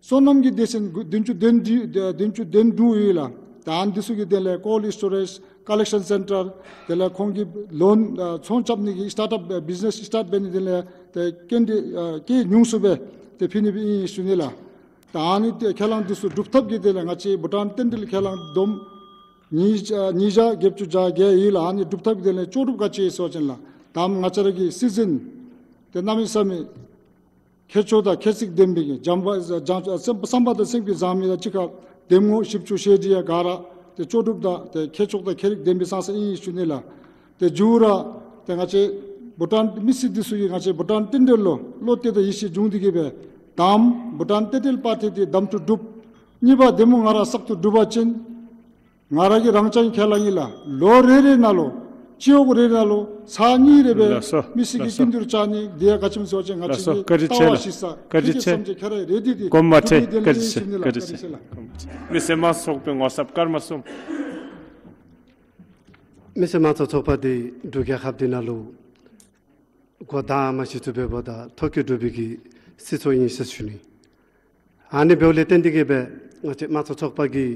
སོ་ནམ་གྱི་སྡེ་ཚན་དགུ་བདུན་ཅུ་དོན་བདུན་བདུན་ཅུ་དོན་དྲུག་ཡོད་ལགས། ད་ཨ་ནི་འདི་ཚུ་གི་དོན་ལས་ཀོལཌ་སི་ཊོ་རེཇ་ཀ་ལེག་ཤཱན་སེན་ཊར་དེ་ལས་ཁོང་གི་ལོན་ཨ་ཚོང་རྐྱབ་ནི་གི་སི་ཊཱརཊ་ཨཔ་བི་ཛི་ནེསི་སི་ཊཱརཊ་འབད་ནི་དེ་ལས་ཏེ་སྐྱིན་འགྲུལ་ཨ་སྐྱིན་ཉུང་སུ་སྦེ་ཏེ་ཕུལ་ནི་སྦེ་ཨིན་ཟེར་ཞུ་ནི་ལགས། ད་ཨ་ནི་ཏེ་ཁས་བླངས་འདི་ཚུ་སྒྲུབ་ཐབས་ཀྱི་དོན་ལས་ང་བཅས་བྷུ་ཊཱན་རྟེན་འབྲེལ་ཁས་བླངས་བསྡོམས་ཉིས་ཨ་ཉིས་བརྒྱ་བརྒྱད་ཅུ་གྱ་བརྒྱད་ཡོད་ལགས། ཨ་ནི་སྒྲུབ་ཐབས་ཀྱི་དོན་ལས་ལྕོགས་གྲུབ་ག་ཅི་ཡོད་ཟེར་བ་ཅིན་ལགས། ད་ང་བཅས་ར་གི་སྲིད་འཛིན་ཏེ་གནམ་མེད་ས་མེད་ཁྱད་ཆོས་དང་ཁྱད་ཚིག་ལྡན་པའི་གི་བྱམས་པ་བྱམས་བསམ་པ་དང་སེམས་ཀྱི་བཟང་མི་དང་གཅིག་ཁར་གདམ་ངོ་ཞིབ་འཚོལ་ཤེས་འདི་ཡང་ག་ར་ཏེ་ལྕོགས་གྲུབ་དང་ཏེ་ཁྱད་ཆོས་དང་ཁྱད་རིག་ལྡན་པའི་ས་ས་ཨིན་ཟེར་ཞུ་ནི་ལགས། ཏེ་མཇུག་ར་ཏེ་ང་བཅས་བྷུ་ཊཱན་མི་སེར་འདི་ཚུ་གིས་ང་བཅས་བྷུ་ཊཱན་རྟེན་འབྲེལ་ལུ་བློ་གཏད་དང་ཡིད་ཆེས་བྱུང་སྟེ་གིས་སྦེ་དམ་བྷུ་ཊཱན་རྟེན་འབྲེལ་པར་ཐེ་འདི་གདམ་འཐུ་གྲུབ། གཉིས་པ་གདམ་ངོ་ང་ར་བསགས་ཐུ་གྲུབ་པ་ཅིན་ང་ར་གིས་རང་རྐྱང་ཁས་བླངས་ཨིན་ལགས། ལོ་རེ་རེ་ནང་ལུ་སྤྱི་འོག་རེ་རེ་ནང་ལུ་ཚར་གཉིས་རེ་སྦེ་ལགས་སོ། མི་སེར་གྱི་ལགས་སོ། སྐྱིན་འགྲུལ་བཅར་ནི་འདི་ཡང་ག་ཅི་སྨོ་ཟེར་བ་ཅིན་ང་ལགས་སོ། བཀའ་དྲིན་ཆེ་ལགས། བཀའ་དྲིན་ཆེ། ཐུགས་ཀྱི་བསམ་འཆར་ཁྱེད་ར་རེ་འདི་འདི་གོ་མ་ཐེ། ཐུགས་ཀྱི་བཀའ་དྲིན་ཆེ། བཀའ་དྲིན་ཆེ། ལགས། བཀའ་དྲིན་ཆེ། མི་སེར་མང་ཚོགས་པའི་ངོ་ཚབ་སྐར་མ་གསུམ། མི་སེར་མང་གཙོ་ཚོགས་པ་འདི་འབྲུག་རྒྱལ་ཁབ་འདི་ནང་ལུ་འགོ་དང་པ་གཞི་བཙུགས་འབདཝ་ད་ཐོ་བཀོད་གྲུབ་པའི་གི་སྲིད་ཚོགས་ཨིན་ཟེར་ཞུ་ནི། ཨ་ནི་འབདཝ་ལས་བརྟེན་ཏེ་གིས་སྦེ་ང་བཅས་མང་གཙོ་ཚོགས་པ་གི་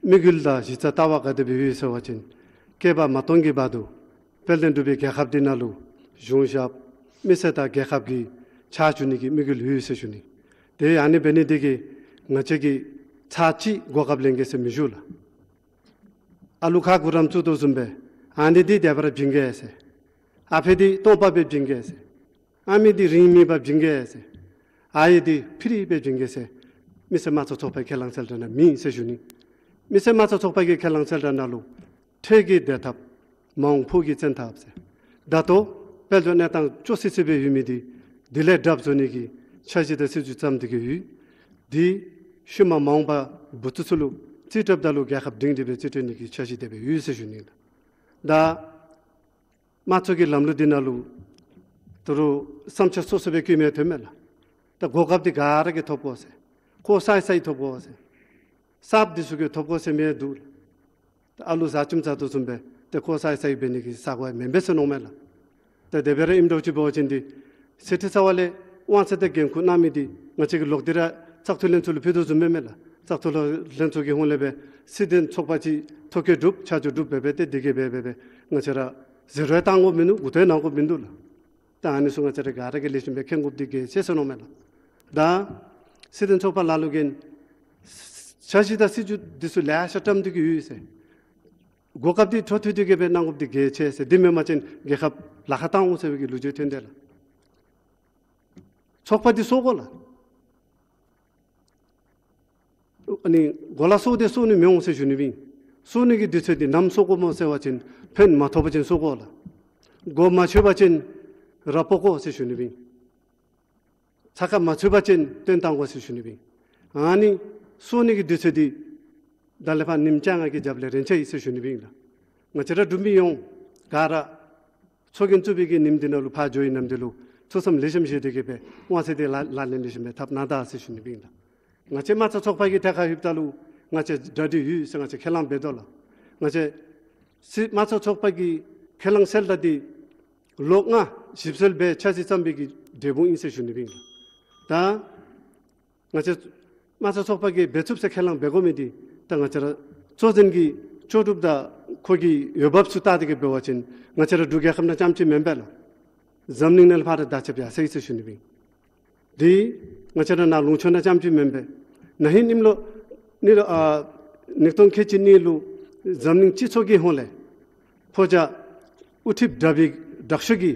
དམིགས་ཡུལ་དང་གཞི་རྩ་ལྟ་བ་ག་དེ་སྦེ་ཡོད་ཟེར་བ་ཅིན་བསྐལ་པ་མ་སྟོང་གི་བར་དུ་དཔལ་ལྡན་འབྲུག་པའི་རྒྱལ་ཁབ་འདི་ནང་ལུ་གཞུང་ཞབས་མི་སེར་དང་རྒྱལ་ཁབ་ཀྱི་ཕྱག་ཞུ་ནི་གི་དམིགས་ཡུལ་ཡོད་ཟེར་ཞུ་ནི། ཏེ་ཨ་ནི་འབད་ནི་འདི་གིས་ང་བཅས་ཀྱིས་ཚར་གཅིག་གོ་སྐབས་ལེན་གེ་ཟེར་མི་ཞུ་ལགས། ཨ་ལུ་ཁ་གུ་རམ་བཙུགས་དོ་བཟུམ་སྦེ་ཨ་ནི་འདི་དེ་སྦེ་ར་བྱིན་གེ་ཟེར། ཨ་ཕི་འདི་སྟོང་པ་སྦེ་བྱིན་གེ་ཟེར། ཨ་མི་འདི་རིན་མེད་པར་བྱིན་གེ་ཟེར། ཨའི་འདི་ཕི་རི་སྦེ་བྱིན་གེ་ཟེར། མི་སེར་དམངས་གཙོ་ཚོགས་པའི་ཁས་བླངས་གསལ་བསྒྲགས་ནང་མེད་ཟེར་ཞུ་ནི། མི་སེར་དམངས་གཙོ་ཚོགས་པའི་ཁས་བླངས་གསལ་བསྒྲགས་ནང་ལུ་འཕྲལ་གྱི་བདེ་ཐབས། མ་འོངས་ཕུགས་ཀྱི་བཙན་ཐབས་ཟེར། ད་ལྟོ་དཔལ་འབྱོར་གནས་སྟངས་སྐྱོ་སི་སི་སྦེ་ཡོད་མི་འདི་དེ་ལས་དྲགཔ་བཟོ་ནི་གི་འཆར་གཞི་དང་སྲིད་བྱུས་བརྩམས་ཏེ་གི་ཡོད། དེ་ཤུལ་མ་མ་འོངས་པ་བུ་ཚུ་ཚུ་ལུ་རྩིས་སྤྲོདཔ་ད་ལུ་རྒྱལ་ཁབ་སྒྲིང་སྒྲི་སྦེ་རྩིས་སྤྲོད་ནི་གི་འཆར་གཞི་དེ་སྦེ་ཡོད་ཟེར་ཞུ་ནི་ལགས། ད་དམངས་གཙོ་གི་ལམ་ལུགས་འདི་ནང་ལུ་ད་རུང་བསམ་འཆར་སོ་སོ་སྦེ་བཀོད་མི་ཐོན་མས་ལགས། ད་གོ་སྐབས་འདི་ག་ར་གིས་ཐོབ་དགོ་ཟེར། ཁོ་སའི་སའི་ཐོབ་དགོ་ཟེར། གསརཔ་འདི་ཚུ་གིས་ཐོབ་དགོ་ཟེར་མི་འདུག་ལགས། ད་ཨ་ལུ་ཟ་བཅུམ་ཟ་དོ་བཟུམ་སྦེ་ཏེ་ཁོ་སའི་སའི་འབད་ནི་གི་ས་གོ་ཡང་མེན་པས་ཟེར་མནོཝ་མས་ལགས། ད་དེ་སྦེ་ར་ཨིནམ་འདྲཝ་ཅིག་འབད་བ་ཅིན་འདི་སེ་འབྲས་རྩ་བ་ལས་དབང་ཚད་དང་འགན་ཁུར་གནང་མི་འདི་ང་བཅས་ཀྱིས་ལོག་སྟེ་ར་བཙག་འཐུ་ལྷན་ཚོགས་ལུ་ཕུལ་དོ་བཟུམ་མས་མས་ལགས། བཙག་འཐུ་ལྷན་ཚོགས་ཀྱི་ཧོངས་ལས་སྦེ་སྲིད་དོན་ཚོགས་པ་ཅིག་ཐོ་བཀོད་གྲུབ་ཆ་འཇོག་གྲུབ་འབད་འབད་དེ་དེ་གིས་འབད་འབད་འབད་ང་བཅས་ར་ཟེར་རུང་བཏང་དགོཔ་མིན་འདུག། མགུ་འཐོམ་གནང་དགོཔ་མིན་འདུག་ལགས། ད་ཨ་ནི་ཚུ་ང་བཅས་ར་ག་ར་གིས་ལེགས་ཤོམ་སྦེ་མཁྱེན་དགོཔ་འདི་གལ་ཆེ་ཟེར་མནོཝ་མས་ལགས། ད་སྲིད་དོན་ཚོགས་པ་ལ་ལུ་གིས་འཆར་གཞི་དང་སྲིད་བྱུས་འདི་ཚུ་ལེ་ཤ་བཀྲམ་སྟེ་གི་ཡོད་ཟེར། གོ་སྐབས་འདི་འཕྲོ་མཐུད་དེ་གི་སྦེ་གནང་དགོཔ་འདི་གལ་ཆེ་ཟེར། འདི་མེན་པ་ཅིན་རྒྱལ་ཁབ་ལཱ་ཁག་བཏང་འོང་ཟེར་བའི་གི་ལོ་རྒྱུས་ཐོན་དེས་ལགས། ཚོགས་པ་འདི་གསོ་དགོ་ལགས། ཨ་ནི་གོ་ལ་གསོ་སྟེ་གསོ་ནི་མི་འོང་ཟེར་ཞུ་ནི་སྦེ་ཨིན། གསོ་ནི་གི་དུས་ཚོད་འདི་ནམ་གསོ་དགོཔ་སྨོ་ཟེར་བ་ཅིན་ཕན་མ་ཐོགས་པ་ཅིན་གསོ་དགོ་ལགས། གོ་མ་ཆོད་པ་ཅིན་ར་སྤོ་དགོ་ཟེར་ཞུ་ནི་སྦེ་ཨིན། ཚ་ཁ་མ་ཚུད་པ་ཅིན་བཏོན་བཏང་དགོ་ཟེར་ཞུ་ནི་སྦེ་ཨིན། ཨ་ནི་གསོ་ནི་གི་དུས་ཚོད་འདི་ད་ལས་ཕར་ཉིནམ་བཅོ་ལྔ་གི་རྒྱབ་ལས་རན་ཆི་ཟེར་ཞུ་ནི་སྦེ་ཨིན་ལགས། ང་བཅས་ར་འབྲུག་མི་ཡོངས་ག་ར་ཚོགས་རྒྱན་བཙུགས་པའི་གི་ཉིནམ་འདི་ནང་ལུ་ཕར་འགྱོ་བའི་ནམ་དུས་ལུ་ཐུགས་བསམ་ལེགས་ཤོམ་བཞེས་ཏེ་གི་སྦེ་དབང་ཚད་འདི་ལག་ལག་ལེན་ལེགས་ཤོམ་སྦེ་འཐབ་གནང་ད་ཟེར་ཞུ་ནི་སྦེ་ཨིན་ལགས། ང་བཅས་དམངས་གཙོ་ཚོགས་པ་གི་ཐད་ཁར་ལྷོདཔ་ད་ལུ་ང་བཅས་གྲ་སྒྲིག་ཡོད་ཟེར་ང་བཅས་ཁས་བླངས་འབད་དོ་ལགས། ང་བཅས་སྲིད་དམངས་གཙོ་ཚོགས་པ་གི་ཁས་བླངས་གསལ་བསྒྲགས་འདི་ལོ་ལྔ་ཞིབ་འཚོལ་འབད་འཆར་གཞི་བརྩམས་པའི་གི་འབྲས་བུ་ཨིན་ཟེར་ཞུ་ནི་སྦེ་ཨིན་ལགས། ད་ང་བཅས་དམངས་གཙོ་ཚོགས་པ་གིས་འབད་ཚུགས་ཟེར་ཁས་བླངས་འབད་དགོ་མི་འདི་ད་ང་བཅས་ར་གཙོ་འཛིན་གྱི་ལྕོགས་གྲུབ་དང་ཁོ་གི་འོས་འབབ་ཚུ་བལྟ་སྟེ་གི་འབད་བ་ཅིན་ང་བཅས་ར་འབྲུག་རྒྱལ་ཁབ་ནང་རྐྱངམ་ཅིག་མེན་པས་ལགས། འཛམ་གླིང་ནང་ལས་ཕར་ར་དར་ཁྱབ་ཡར་སོ་ཡི་ཟེར་ཞུ་ནི་སྦེ་ཨིན། འདི་ང་བཅས་ར་ནཱ་ལུང་ཕྱོགས་ནང་རྐྱངམ་ཅིག་མེན་པས། ན་ཧིང་ཉིནམ་ལུ་ཉིནམ་ལུ་ཨ་ཉིས་སྟོང་ཁལ་གཅིག་གཉིས་ལུ་འཛམ་གླིང་སྤྱི་ཚོགས་ཀྱི་ཧོངས་ལས་ཕོ་རྒྱས་དབུ་ཁྲིདཔ་དྲག་པོའི་དྲག་ཤོས་ཀྱི་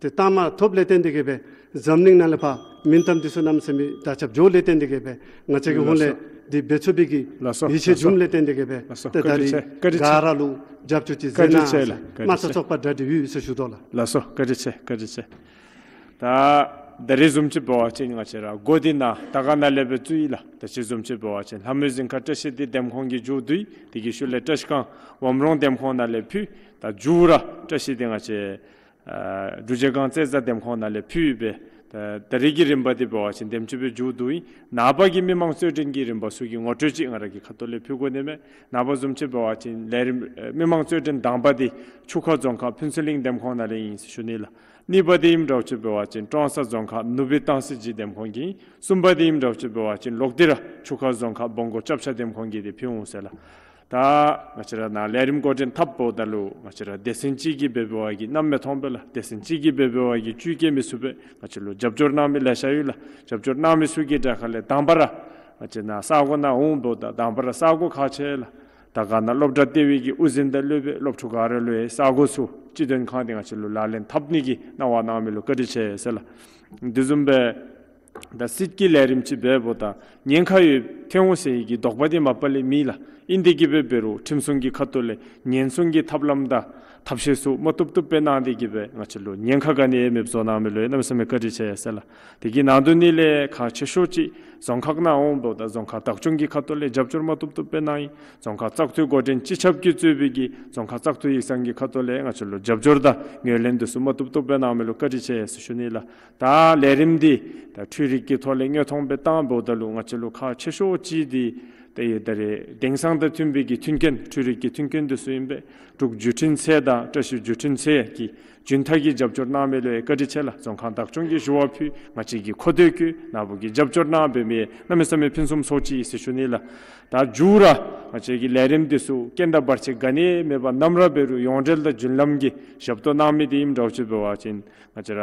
ཏེ་རྟགས་མ་ཐོབ་ལས་བརྟེན་ཏེ་གི་སྦེ་འཛམ་གླིང་ནང་ལས་ཕར་མིང་གཏམ་འདི་ཚུ་གནམ་མེད་ས་མེད་དར་ཁྱབ་འགྱོཝ་ལས་བརྟེན་ཏེ་གི་སྦེ་ང་བཅས་ཀྱི་ཧོངས་ལས་ལགས་སོ། འདི་འབད་ཚུགས་པའི་གི་ལགས་སོ། ཡིད་ཆེས་ལགས་སོ། བྱུངམ་ལས་བརྟེན་ཏེ་གི་སྦེ་ལགས་སོ། ཏེ་ད་བཀའ་དྲིན་རིས་ཆེ། བཀའ་དྲིན་ཆེ། ག་ར་ལུ་རྒྱབ་སྐྱོར་ཅིག་བཀའ་དྲིན་ཆེ་ལགས། མཛད་གནང་། བཀའ་དྲིན་ཆེ། དམངས་གཙོ་ཚོགས་པ་གྲ་སྒྲིག་ཡོད་ཟེར་ཞུ་དོ་ལགས། ལགས་སོ། བཀའ་དྲིན་ཆེ། བཀའ་དྲིན་ཆེ། ད་ད་རིས་བཟུམ་ཅིག་འབད་བ་ཅིན་ང་བཅས་ར་སྒོ་འདི་ནཱ་དར་དཀར་ནང་ལས་སྦེ་བཙུགས་ཡི་ལགས། ད་ཅི་བཟུམ་ཅིག་འབད་བ་ཅིན་ལྷ་མོའི་གཟིམ་ཁང་བཀྲ་ཤིས་འདི་འདེམས་ཁོངས་ཀྱི་མཇུག་བསྡུ་ཡི། དེ་གི་ཤུལ་ལས་བཀྲ་ཤིས་སྒང་བམ་རོང་འདེམས་ཁོངས་ནང་ལས་ཕུལ། ད་མཇུག་ར་བཀྲ་ཤིས་འདི་ང་བཅས་ཨ་འབྲུག་རྗེས་སྒང་རྩེ་བཟའ་འདེམས་ཁོངས་ནང་ལས་ཕུལ་སྦེ་ད་ད་རིས་ཀྱི་རིམ་པ་འདི་འབད་བ་ཅིན་དེམ་ཅིག་སྦེ་མཇུག་བསྡུ་ཡི། ནངས་པ་གི་མི་མང་རྩོད་འགྲན་གྱི་རིམ་པ་ཚུ་གི་ངོ་སྤྲོད་ཅིག་ང་ར་གི་ཁ་ཐུག་ལས་ཕུལ་དགོ་ནི་མས། ནངས་པ་བཟུམ་ཅིག་འབད་བ་ཅིན་ལས་རིམ་ཨེ་མི་མང་རྩོད་འགྲན་དང་པ་འདི་ཆུ་ཁ་རྫོང་ཁག་ཕུན་ཚོགས་གླིང་འདེམས་ཁོངས་ནང་ལས་ཨིན་ཟེར་ཞུ་ནི་ལགས། གཉིས་པ་འདི་ཨིནམ་འདྲཝ་ཅིག་འབད་བ་ཅིན་ཀྲོང་གསར་རྫོང་ཁག་ནུབ་སྦིས་སྟང་སི་ཇི་འདེམས་ཁོངས་ཀྱི། གསུམ་པ་འདི་ཨིནམ་འདྲཝ་ཅིག་འབད་བ་ཅིན་ལོག་སྟེ་ར་ཆུ་ཁ་རྫོང་ཁག་བོང་གོ་ཅབ་ཆ་འདེམས་ཁོངས་ཀྱི་འདི་ཕུལ་འོང་ཟེར་ལགས། ད་ང་བཅས་ར་ནཱ་ལས་རིམ་འགོ་འདྲེན་འཐབ་འབདཝ་ད་ལུ་ང་བཅས་ར་སྡེ་ཚན་གཅིག་གིས་འབད་འབདཝ་གིས་རྣམ་མི་མཐོང་པས་ལགས། སྡེ་ཚན་གཅིག་གིས་འབད་འབདཝ་གིས་བཅུད་བསྐྱེད་མི་ཚུགས་པས། ང་བཅས་ལུ་རྒྱབ་སྐྱོར་གནང་མི་ལེ་ཤ་ཡོད་ལགས། རྒྱབ་སྐྱོར་གནང་མི་ཚུ་གི་གྲལ་ཁ་ལས་དང་པ་ར་ང་བཅས་ནཱ་ས་གོ་ནང་འོང་འབདཝ་ད་དང་པ་ར་ས་གོ་ཁག་ཆེ་ལགས། དར་དཀར་ནང་སློབ་གྲྭ་ལྟེ་བའི་གི་དབུ་འཛིན་དང་སློབ་དཔོན་སློབ་ཕྲུག་ག་ར་ལུ་ཡང་ས་གོ་ཚུ་སྤྱི་དོན་ཁང་འདི་ང་བཅས་ལུ་ལག་ལེན་འཐབ་ནི་གི་གནང་བ་གནང་མི་ལུ་བཀའ་དྲིན་ཆེ་ཟེར་ལགས། དེ་བཟུམ་སྦེ་ད་སྲིད་ཀྱི་ལས་རིམ་ཅིག་འབད་འབདཝ་ད་ཉེན་ཁ་ཡོད་ཐོན་འོང་ཟེར་བའི་གི་དོགས་པ་འདི་མ་པ་ལས་མེད་ལགས། ཨིན་དེ་གིས་འབད་འབད་རུང་ཁྲིམས་སྲུང་གི་ཁ་ཐུག་ལས་ཉེན་སྲུང་གི་ཐབས་ལམ་དང་ཐབས་ཤེས་ཚུ་མ་བཏུབ་བཏུབ་སྦེ་གནང་སྟེ་གིས་སྦེ་ང་བཅས་ལུ་ཉེན་ཁ་ག་ནི་ཡང་མེདཔ་བཟོ་གནང་མི་ལུ་ཡང་གནམ་མེད་ས་མེད་བཀའ་དྲིན་ཆེ་ཟེར་ལགས། དེ་གི་ནང་དོན་ནི་ལས་ཁག་ཆེ་ཤོས་ཅིག་རྫོང་ཁག་ནང་འོང་འབདཝ་ད་རྫོང་ཁག་བདག་སྐྱོང་གི་ཁ་ཐུག་ལས་རྒྱབ་སྐྱོར་མ་བཏུབ་བཏུབ་སྦེ་གནང་ཡི། རྫོང་ཁག་བཙག་འཐུའི་འགོ་འདྲེན་སྤྱི་ཁྱབ་ཀྱིས་གཙོས་པའི་གི་རྫོང་ཁག་བཙག་འཐུ་ཡིག་ཚང་གི་ཁ་ཐུག་ལས་ང་བཅས་ལུ་རྒྱབ་སྐྱོར་དང་ངོས་ལེན་འདི་ཚུ་མ་བཏུབ་བཏུབ་སྦེ་གནང་མི་ལུ་བཀའ་དྲིན་ཆེ་ཟེར་ཞུ་ནི་ལགས། ད་ལས་རིམ་འདི་ད་འཕྲུལ་རིག་གི་ཐོག་ལས་དངོས་མཐོང་སྦེ་བཏང་འབདཝ་ད་ལུ་ང་བཅས་ལུ་ཁག་ཆེ་ཤོས་ཅིག་འདི་ད་ཡོད་ད་རེས་དེང་སང་དང་མཐུན་པའི་གི་མཐུན་རྐྱེན་འཕྲུལ་རིག་གི་མཐུན་རྐྱེན་འདི་ཚུ་ཨིན་པས། འབྲུག་བརྒྱུད་འཕྲིན་ཚད་དང་བཀྲ་ཤིས་བརྒྱུད་འཕྲིན་ཚད་ཀྱིས་རྒྱུན་མཐའ་གི་རྒྱབ་སྐྱོར་གནང་མི་ལུ་ཡང་བཀའ་དྲིན་ཆེ་ལགས། རྫོང་ཁག་བདག་སྐྱོང་གིས་ཞུ་བ་ཕུལ། ང་བཅས་ཀྱིས་མཁོ་འདོད་བསྐྱེད། ནཱ་བུ་གིས་རྒྱབ་སྐྱོར་གནང་འབད་མི་གནམ་མེད་ས་མེད་ཕུན་སུམ་ཚོགས་ཅི་ཟེར་ཞུ་ནི་ལགས། ད་མཇུག་ར་ང་བཅས་ཀྱི་ལས་རིམ་འདི་ཚུ་རྐྱེན་དང་བར་ཆད་ག་ནི་ཡང་མེད་པར་ནམ་ར་འབད་རུང་ཡོངས་འབྲེལ་དང་རྒྱུན་ལམ་གྱི་ཞབས་ཏོག་གནང་མི་འདི་ཨིནམ་འདྲཝ་ཅིག་འབད་བ་ཅིན་ང་བཅས་ར་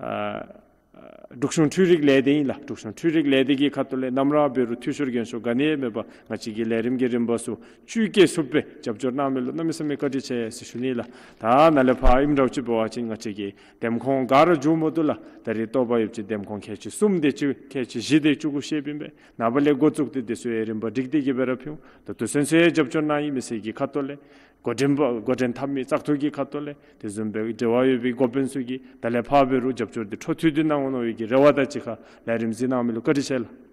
ཨ་ འབྲུག་གཞུང་འཕྲུལ་རིག་ལས་སྡེ་ཨིན་ལགས། འབྲུག་གཞུང་འཕྲུལ་རིག་ལས་སྡེ་གི་ཁ་ཐུག་ལས་ནམ་ར་འབད་རུང་འཐུས་ཤོར་འགན་ཤོར་ག་ནི་ཡང་མེད་པར་ང་བཅས་ཀྱི་ལས་རིམ་གྱི་རིམ་པ་ཚུ་བཅུད་བསྐྱེད་ཚུགསཔ་སྦེ་རྒྱབ་སྐྱོར་གནང་མི་ལུ་གནམ་མེད་ས་མེད་བཀའ་དྲིན་ཆེ་ཟེར་ཞུ་ནི་ལགས། ད་ནཱ་ལས་ཕར་ཨིནམ་འདྲཝ་ཅིག་འབད་བ་ཅིན་ང་བཅས་ཀྱི་འདེམས་ཁོངས་ག་ར་མཇུག་མ་བསྡུ་ལགས། ད་རེས་ལྟོ་བ་ཡོདཔ་ཅིག་འདེམས་ཁོངས་ཁལ་གཅིག་གསུམ་དེ་ཅིག་ཁལ་གཅིག་བཞི་དེ་ཅིག་གུ་བཤདཔ་ཨིན་པས། ནངས་པ་ལས་འགོ་བཙུགས་ཏེ་དེ་ཚུ་ཡང་རིམ་པ་སྒྲིག་སྟེ་གི་སྦེ་ར་ཕུལ། ད་དུས་ཚོད་ཚུ་ཡང་རྒྱབ་སྐྱོར་གནང་ཡི་མི་སེར་གྱི་ཁ་ཐུག་ལས་འགོ་འདྲེན་པ་འགོ་འདྲེན་འཐབ་མི་བཙག་འཐུ་གི་ཁ་ཐུག་ལས་དེ་བཟུམ་སྦེ་འབྲེལ་བ་ཡོད་པའི་འགོ་དཔོན་ཚུ་གིས་ད་ལས་ཕར་འབད་རུང་རྒྱབ་སྐྱོར་དེ་འཕྲོ་མཐུད་དེ་གནང་འོང་མནོ་བའི་གི་རེ་བ་དང་གཅིག་ཁར་ལས་རིམ་གཟིགས་གནང་མི་ལུ་བཀའ་དྲིན་ཆེ་ལགས།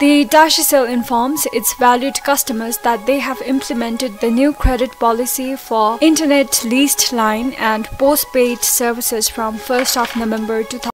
The Tashicel informs its valued customers that they have implemented the new credit policy for internet leased line and postpaid services from first of November two thousand